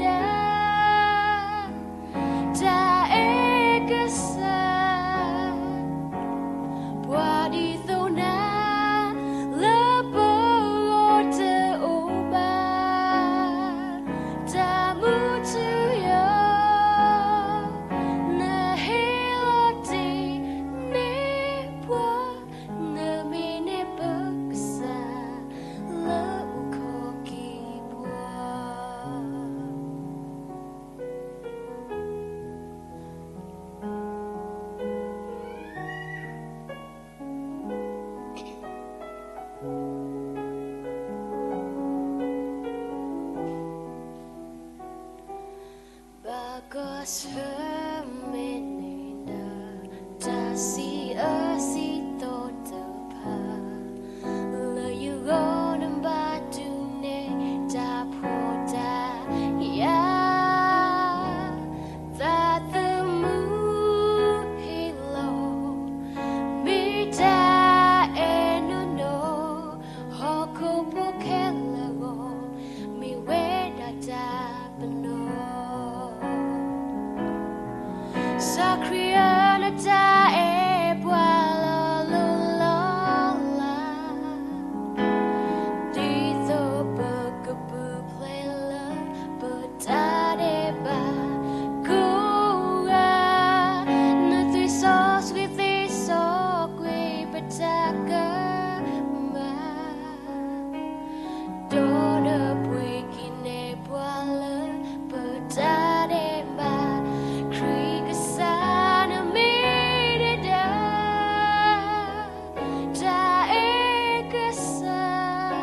တၢ်အဲၣ်ကစၢ်, ပှၤဒ်သိးနၤ လၢပဂီၢ်တအိၣ်ဘၣ်, တၢ်မူထူယိာ် နဟ့ၣ်လီၤတ့ၢ်န့ၢ်ပှၤ, နမ့ၢ်န့ၢ်ပကစၢ် လၢအိၣ်ခိးက့ၤပှၤ ဘၣ်ကွၢ်ဆၢၣ်မဲာ်န့ၣ်ဒီး တၢ်စံးအၢစံးသီတဖၣ် လၢယဂီၢ်နဘၣ်ဒုးနဲၣ် တၢ်ဖှီၣ်တၢ်ယာ် သးသမူဟ့ၣ်လီၤ မ့ၢ်တၢ်အဲၣ်နီၢ်နီၢ်, ဟီၣ်ခိၣ်ဖိခဲလၢာ်အဂီၢ် မ့ၢ်ဝဲဒၣ်တၢ်ပနီၣ် စီၤခရံာ်ဧၢ နတၢ်အဲၣ်ပှၤလီၤလိၤလီၤလး, ဒ်သိးပကပူၤဖျဲးလၢပတၢ်ဒဲးဘးကိးဂၤ, နသွံၣ်စီဆှံသ့စီကွံာ်ပတၢ်ကမၣ် ဒီးနပှ့ၤက့ၤနဲၣ်ပှၤလၢပတၢ်ဒဲးဘး, ခရံာ်ကစၢ်နမ့ၢ်ဒၣ် တၢ်အဲၣ်ကစၢ်,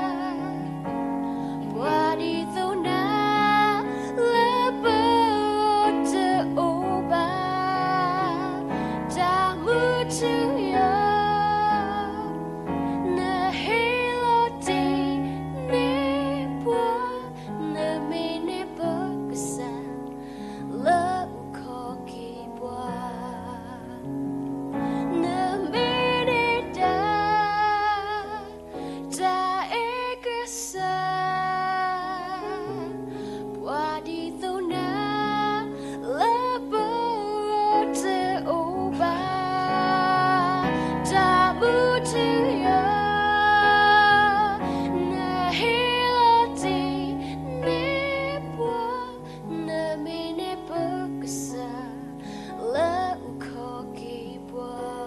ပှၤဒ်သိးနၤ လၢပဂီၢ်တအိၣ်ဘၣ်, တၢ်မူထူယိာ် နဟ့ၣ်လီၤတ့ၢ်န့ၢ်ပှၤ, နမ့ၢ်န့ၢ်ပကစၢ် လၢအိၣ်ခိးက့ၤပှၤ, နမ့ၢ်န့ၢ်တၢ် တၢ်အဲၣ်ကစၢ်, ပှၤဒ်သိးနၤ လၢပဂီၢ်တအိၣ်ဘၣ်, တၢ်မူထူယိာ် နဟ့ၣ်လီၤတ့ၢ်န့ၢ်ပှၤ, နမ့ၢ်န့ၢ်ပကစၢ် လၢအိၣ်ခိးက့ၤပှၤ,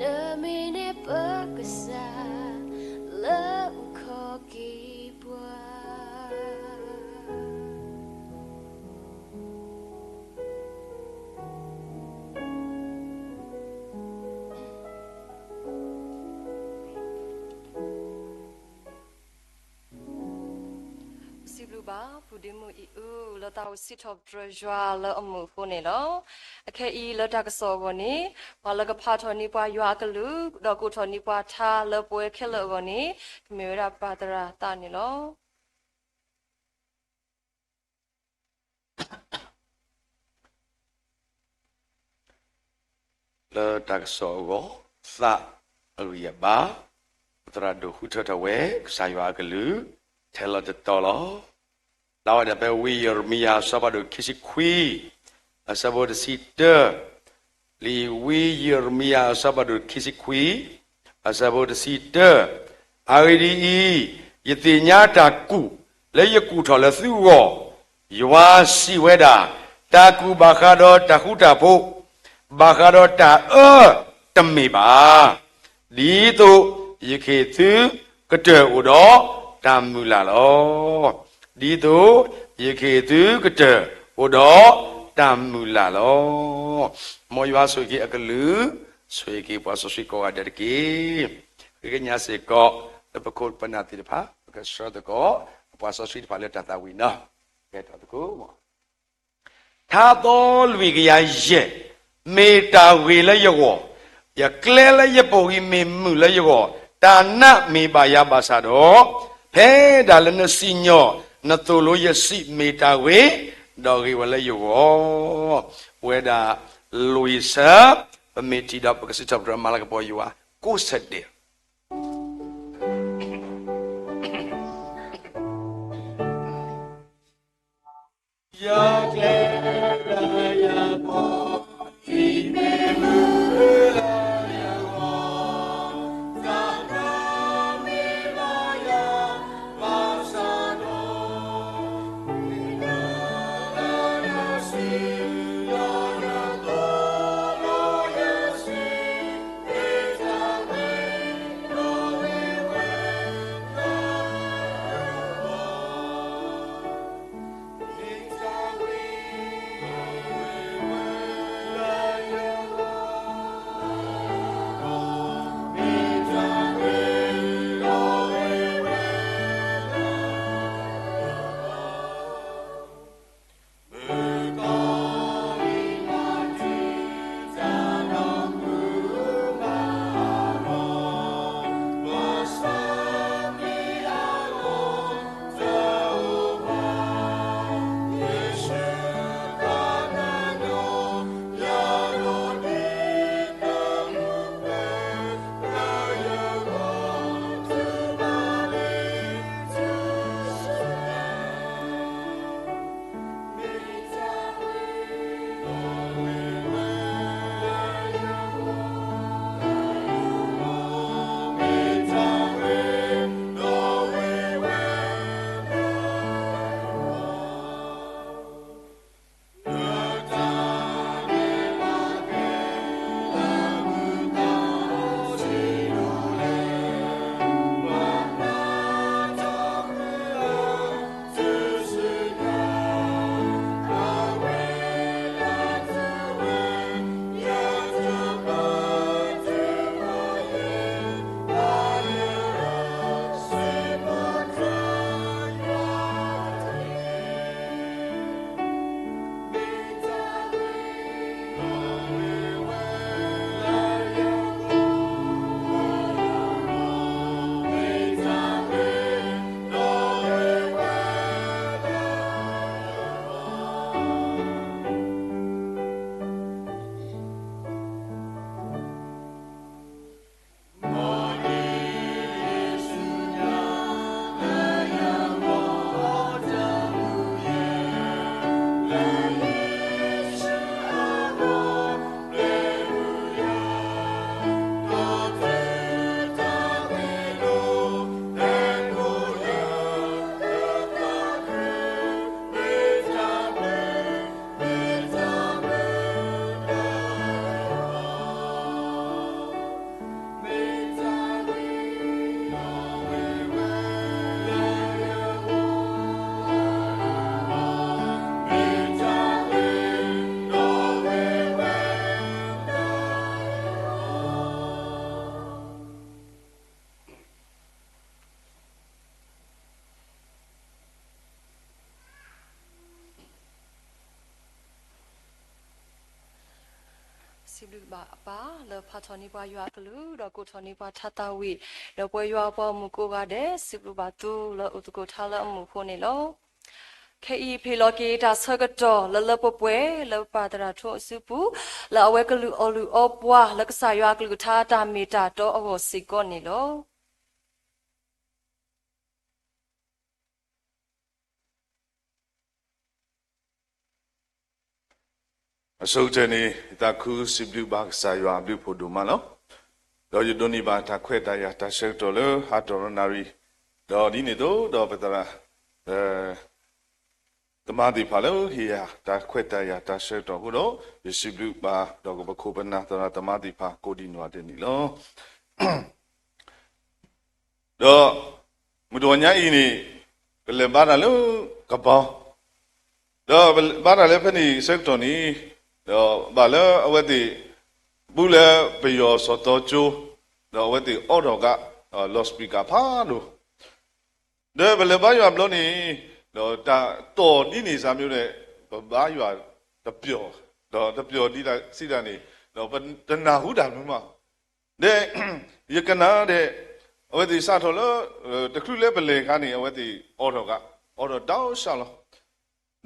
နမ့ၢ်န့ၢ်ပကစၢ် လၢအိၣ်ခိးက့ၤပှၤ. စံးဘျုးဘၣ် ပုၢ်ဒ့မုၣ်အံၤအု လၢတၢ်အိၣ်စံးထီၣ်ပတြၢၤယွၤလၢအမုာ်အဃိန့ၣ်လီၤ. အခဲအံၤလၢတၢ်ကစီၣ်အဂီၢ်န့ၣ် ပှၤလၢကဖးထီၣ်န့ၢ်ပှၤယွၤအကလုၢ် ဒီးကိးထီၣ်န့ၢ်ပှၤထါလၢပဝဲခဲလၢာ်အဂီၢ်န့ၣ် ကမ့ၢ်ဝဲဒၣ်ပၢ်သရၣ်သးန့ၣ်လီၤ. လၢတၢ်ကစီၣ်အဂီၢ် သးအဂံၢ်အဘါ ပသရၣ်ဒိၣ်ဃုထၢထီၣ်ဝဲ ကစၢ်ယွၤအကလုၢ် ထဲလီၤတတီၤလီၤ. လၢဝဲဒၣ်ဖဲဝံယံးရမံယၤအဆၢဖးဒိၣ်ခံဆံခွံ အဆၢဖိတဆံတၢ, လံာ်ဝံယံးရမံယၤအဆၢဖးဒိၣ်ခံဆံခွံ အဆၢဖိတဆံတၢ, အဂ့ၢ်ဒ်အံၤ, ယသ့ၣ်ညါတၢ်ကူၣ်လၢယကူၣ်ထီၣ်လၢသုဂီၢ်, ယွၤစံးဝဲဒၣ်, တၢ်ကူၣ်ဘၣ်ဃးဒီးတၢ်ဃူတၢ်ဖိး, ဘၣ်ဃးဒီးတၢ်အၢတမ့ၢ်ဘၣ်. ဒ်သိးယကဟ့ၣ်သုကတၢၢ်အိၣ်ဒီးတၢ်မုၢ်လၢ်လီၤ. ဒ်သိးယကဟ့ၣ်သုကတၢၢ်အိၣ်ဒီးတၢ်မုၢ်လၢ်လီၤ. မ်ယွၤဆိၣ်ဂ့ၤက့ၤအကလုၢ်, ဆိၣ်ဂ့ၤက့ၤပှၤစီဆှံကိးဂၤဒဲးတက့ၢ်. ဃ့ကညးစ့ၢ်ကီး လၢပခိၣ်ပနၢ်သ့ၣ်တဖၣ် ကဆှၢသကိး အပှၤစီဆှံတဖၣ်လၢတၢ်သးဝံၣ်နီၤ, ကဲထီၣ်သကိး ထါသီလွံၢ်ကယၤယဲၢ်, မ့ၢ်တၢ်ဂ့ၤလၢယဂီၢ်, ယကျဲလၢယပူၤဂံၤမ့ၢ်မုာ်လၢယဂီၢ်, တၢ်နးမ့ၢ်ဘၣ်ယၤဘၣ်ဆၣ်ဒီး, ဖဲဒၣ်လၢနစံၣ်ညီၣ် နသိၣ်လိယစံးမ့ၢ်တၢ်ဂ့ၤ, ဒီးဂ့ၤဝဲလၢယဂီၢ်. ပဝဲဒၣ် လွံၢ်ဆၢ, ပမ့ၢ်ထံၣ်ဒီးပကစံးထီၣ်ပတြၢၤမၤလၤကပီၤယွၤ ကိးဆၢဒဲး ယကျဲလၢယပူၤဂံၤမ့ၢ်မုာ် စံးဘျုးဘၣ်အပၢ် လၢဖးထီၣ်န့ၢ်ပှၤယွၤအကလုၢ် ဒီးကိးထီၣ်န့ၢ်ပှၤထါသးဝံၣ်, ဒီးပဝဲယွၤအပှၤဂီၢ်မုၢ်ကိးဂၤဒဲး စံးဘျုးဘၣ်သုလၢအိၣ်သကိးထါလၢအမူးအဃိန့ၣ်လီၤ. ခဲအံၤဖ့ၣ်လီၤက့ၤတၢ်ဆၢကတီၢ်လၢလၢပှဲၤပှဲၤ လၢပပၢ်သရၣ်ထိအစုပူၤ, လၢအဝဲကလုၢ်အီၣ်လုၢ်အီပှၤလၢကစၢ်ယွၤအကလုၢ်ကထါတၢ်မ့ၢ်တၢ်တီအဂီၢ်စ့ၢ်ကီးန့ၣ်လီၤ. အဆိကတၢၢ်န့ၣ် ယသးခုစံးဘျုးဘၣ်ကစၢ်ယွၤအဘျုးအဖှိၣ်ဒိၣ်မးလီၤ. ဒီးယဒိးန့ၢ်ဘၣ်တၢ်ခွဲးတၢ်ယာ်တၢ်ဆၢကတီၢ်လၢဟါထီၣ်ရနၣ်ရံၣ်, ဒီးဒ်န့ၣ်အသိးဒီးပသရၣ် သမါသ့ၣ်တဖၣ်လၢဟ့ၣ်ယၤတၢ်ခွဲးတၢ်ယာ်တၢ်ဆၢကတီၢ်အဃိဒီး ယစံးဘျုးဘၣ်ဒီးပခိၣ်ပနၢ်သရၣ်သမါသ့ၣ်တဖၣ် ကိးဒံးနီၢ်ဂၤဒဲးန့ၣ်လီၤ. ဒီးမုၢ်တနံၤညါအံၤန့ၣ် ပလဲၤဘါတၢ်လၢကဘီ, ဒီးပဘါတၢ်လၢဖဲန့ၣ်ဆၢကတီၢ်န့ၣ်, ဒီးဘၣ်လၢအဝဲသ့ၣ် ဘူးလၢပယီၤစီၤတီကၠိ, ဒီးအဝဲသ့ၣ်အိးထီၣ်ကး loudspeaker ဖးဒိၣ် ဒီးပလဲၤဘါယွၤဘျီန့ၣ်, ဒီးတၢ်တီၢ်ဒ်န့ၣ်စ့ၢ်မ့ၢ်ဒၣ်, ပဘါယွၤတပျီၤ, ဒီးတပျီၤဒ်လဲၣ်စံးဒၣ်န့ၣ်, ဒီးပတနၢ်ဟူတၢ်မနုၤမး, ဒီးယကနၣ်ဒီး, အဝဲသ့ၣ်စးထီၣ်လၢ တချုးလၢပလဲၤအခါန့ၣ် အဝဲသ့ၣ်အိးထီၣ်က, အိးထီၣ်ဒီးစးလီၤ,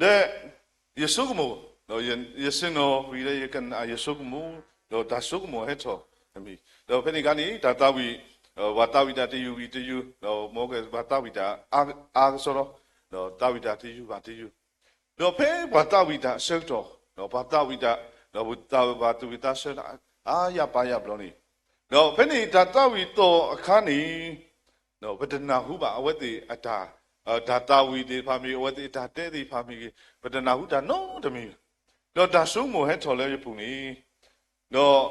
ဒီးယဆိကမိၣ်, ဒီးယဆ့ၣ်နီၤဝံၤဒီးယကနၣ်ယဆိကမိၣ်, ဒီးတၢ်ဆိကမိၣ်ဟဲထီၣ်အမံၤ, ဒီးဖဲန့ၣ်အခါန့ၣ် တၢ်သးဝံၣ်, ပှၤသးဝံၣ်တၢ်တယုၢ်ဝံၤတယုၢ်, ဒီးမ်ကပှၤသးဝံၣ်တၢ်အါကစီဒီ, ဒီးသးဝံၣ်တၢ်တယုၢ်ဘၣ်တယုၢ်, ဒီးဖဲပှၤသးဝံၣ်တၢ်အဆၢကတီၢ်, ဒီးပှၤသးဝံၣ်တၢ်, ဒီးပှၤသးဝံၣ်တၢ်အါယၤပာ်ယၤ ဘျီန့ၣ်, ဒီးဖဲန့ၣ်တၢ်သးဝံၣ်သီၣ်အခါန့ၣ်, ဒီးပတနၢ်ဟူဘၣ်အဝဲသ့ၣ်အတၢ်, တၢ်သးဝံၣ်သ့ၣ်တဖၣ်မ့ၢ်ဂ့ၤ, အဝဲသ့ၣ်အတၢ်တဲသ့ၣ်တဖၣ်မ့ၢ်ဂ့ၤ, ပတနၢ်ဟူတၢ်နီတမံၤ, ဒီးတၢ်ဆိကမိၣ်ဟဲထီၣ်လၢယပူၤန့ၣ်, ဒီး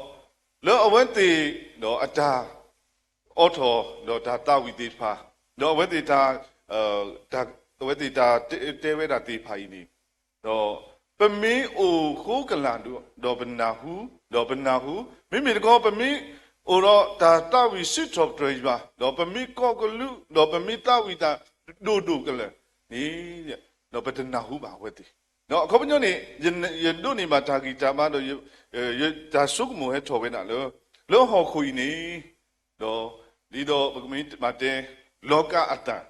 လၢအဝဲသ့ၣ်, ဒီးအတၢ်အိးထီၣ်, ဒီးတၢ်သးဝံၣ်သ့ၣ်တဖၣ်, ဒီးအဝဲသ့ၣ်တၢ်, အဝဲသ့ၣ်တၢ်တဲဝဲဒၣ်သ့ၣ်တဖၣ်အံၤန့ၣ်, ဒီးပမ့ၢ်အိၣ်ဃိကလာ်ဒိၣ်, ဒီးပနၢ်ဟူ, ဒီးပနၢ်ဟူ, မ့မ့ၢ်တခီ ပမ့ၢ်အိၣ်ဒီးတၢ်သးဝံၣ်စံးထီၣ်ပတြၢၤယွၤ, ဒီးပမ့ၢ်ကိးကလုၢ်, ဒီးပမ့ၢ်သးဝံၣ်တၢ်ဒိၣ်ဒိၣ်ကလဲာ်န့ၣ်, ဒီးပတနၢ်ဟူဘၣ်အဝဲသ့ၣ်, ဒီးအခီပညီန့ၣ်, ယဒိးန့ၢ်ဘၣ်တၢ်ဂံၢ်တၢ်ဘါဒီး, တၢ်ဆိကမိၣ်ဟဲထီၣ်ဝဲဒၣ်လၢ, လၢဟီၣ်ခိၣ်အံၤန့ၣ်, ဒီးဒ်သိးပကမ့ၢ်မၤတဲ, လီၤကၢ်အသၣ်,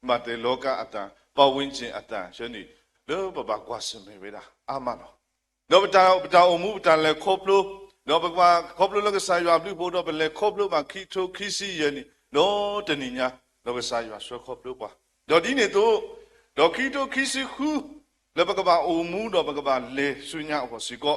မၤတဲလီၤကၢ်အသၣ်, ပတ်ဝန်းကျင်အသံ ဆၢန့ၣ်, လၢပဘၣ်ကွၢ်ဆၢၣ်မဲာ်ဝဲဒၣ်အါမးလီၤ. ဒီးပတၢ်အိၣ်မူပတၢ်လဲၤခီဖျိ, ဒီးပကဘၣ်ခီဖျိလၢကစၢ်ယွၤအဘျုးအဖှိၣ်ဒီးပလဲၤခီဖျိဘၣ်ခံကထိခံဆံယဲၢ်နံၣ်, ဒီးတနံၤညါ, ဒီးကစၢ်ယွၤဆှၢခီဖျိပှၤ, ဒီးဒ်န့ၣ်အသိး, ဒီးခံကထိခံဆံဃု, လၢပကဘၣ်အိၣ်မူဒီးပကဘၣ်လဲၤဆူညါအဂီၢ်စ့ၢ်ကီး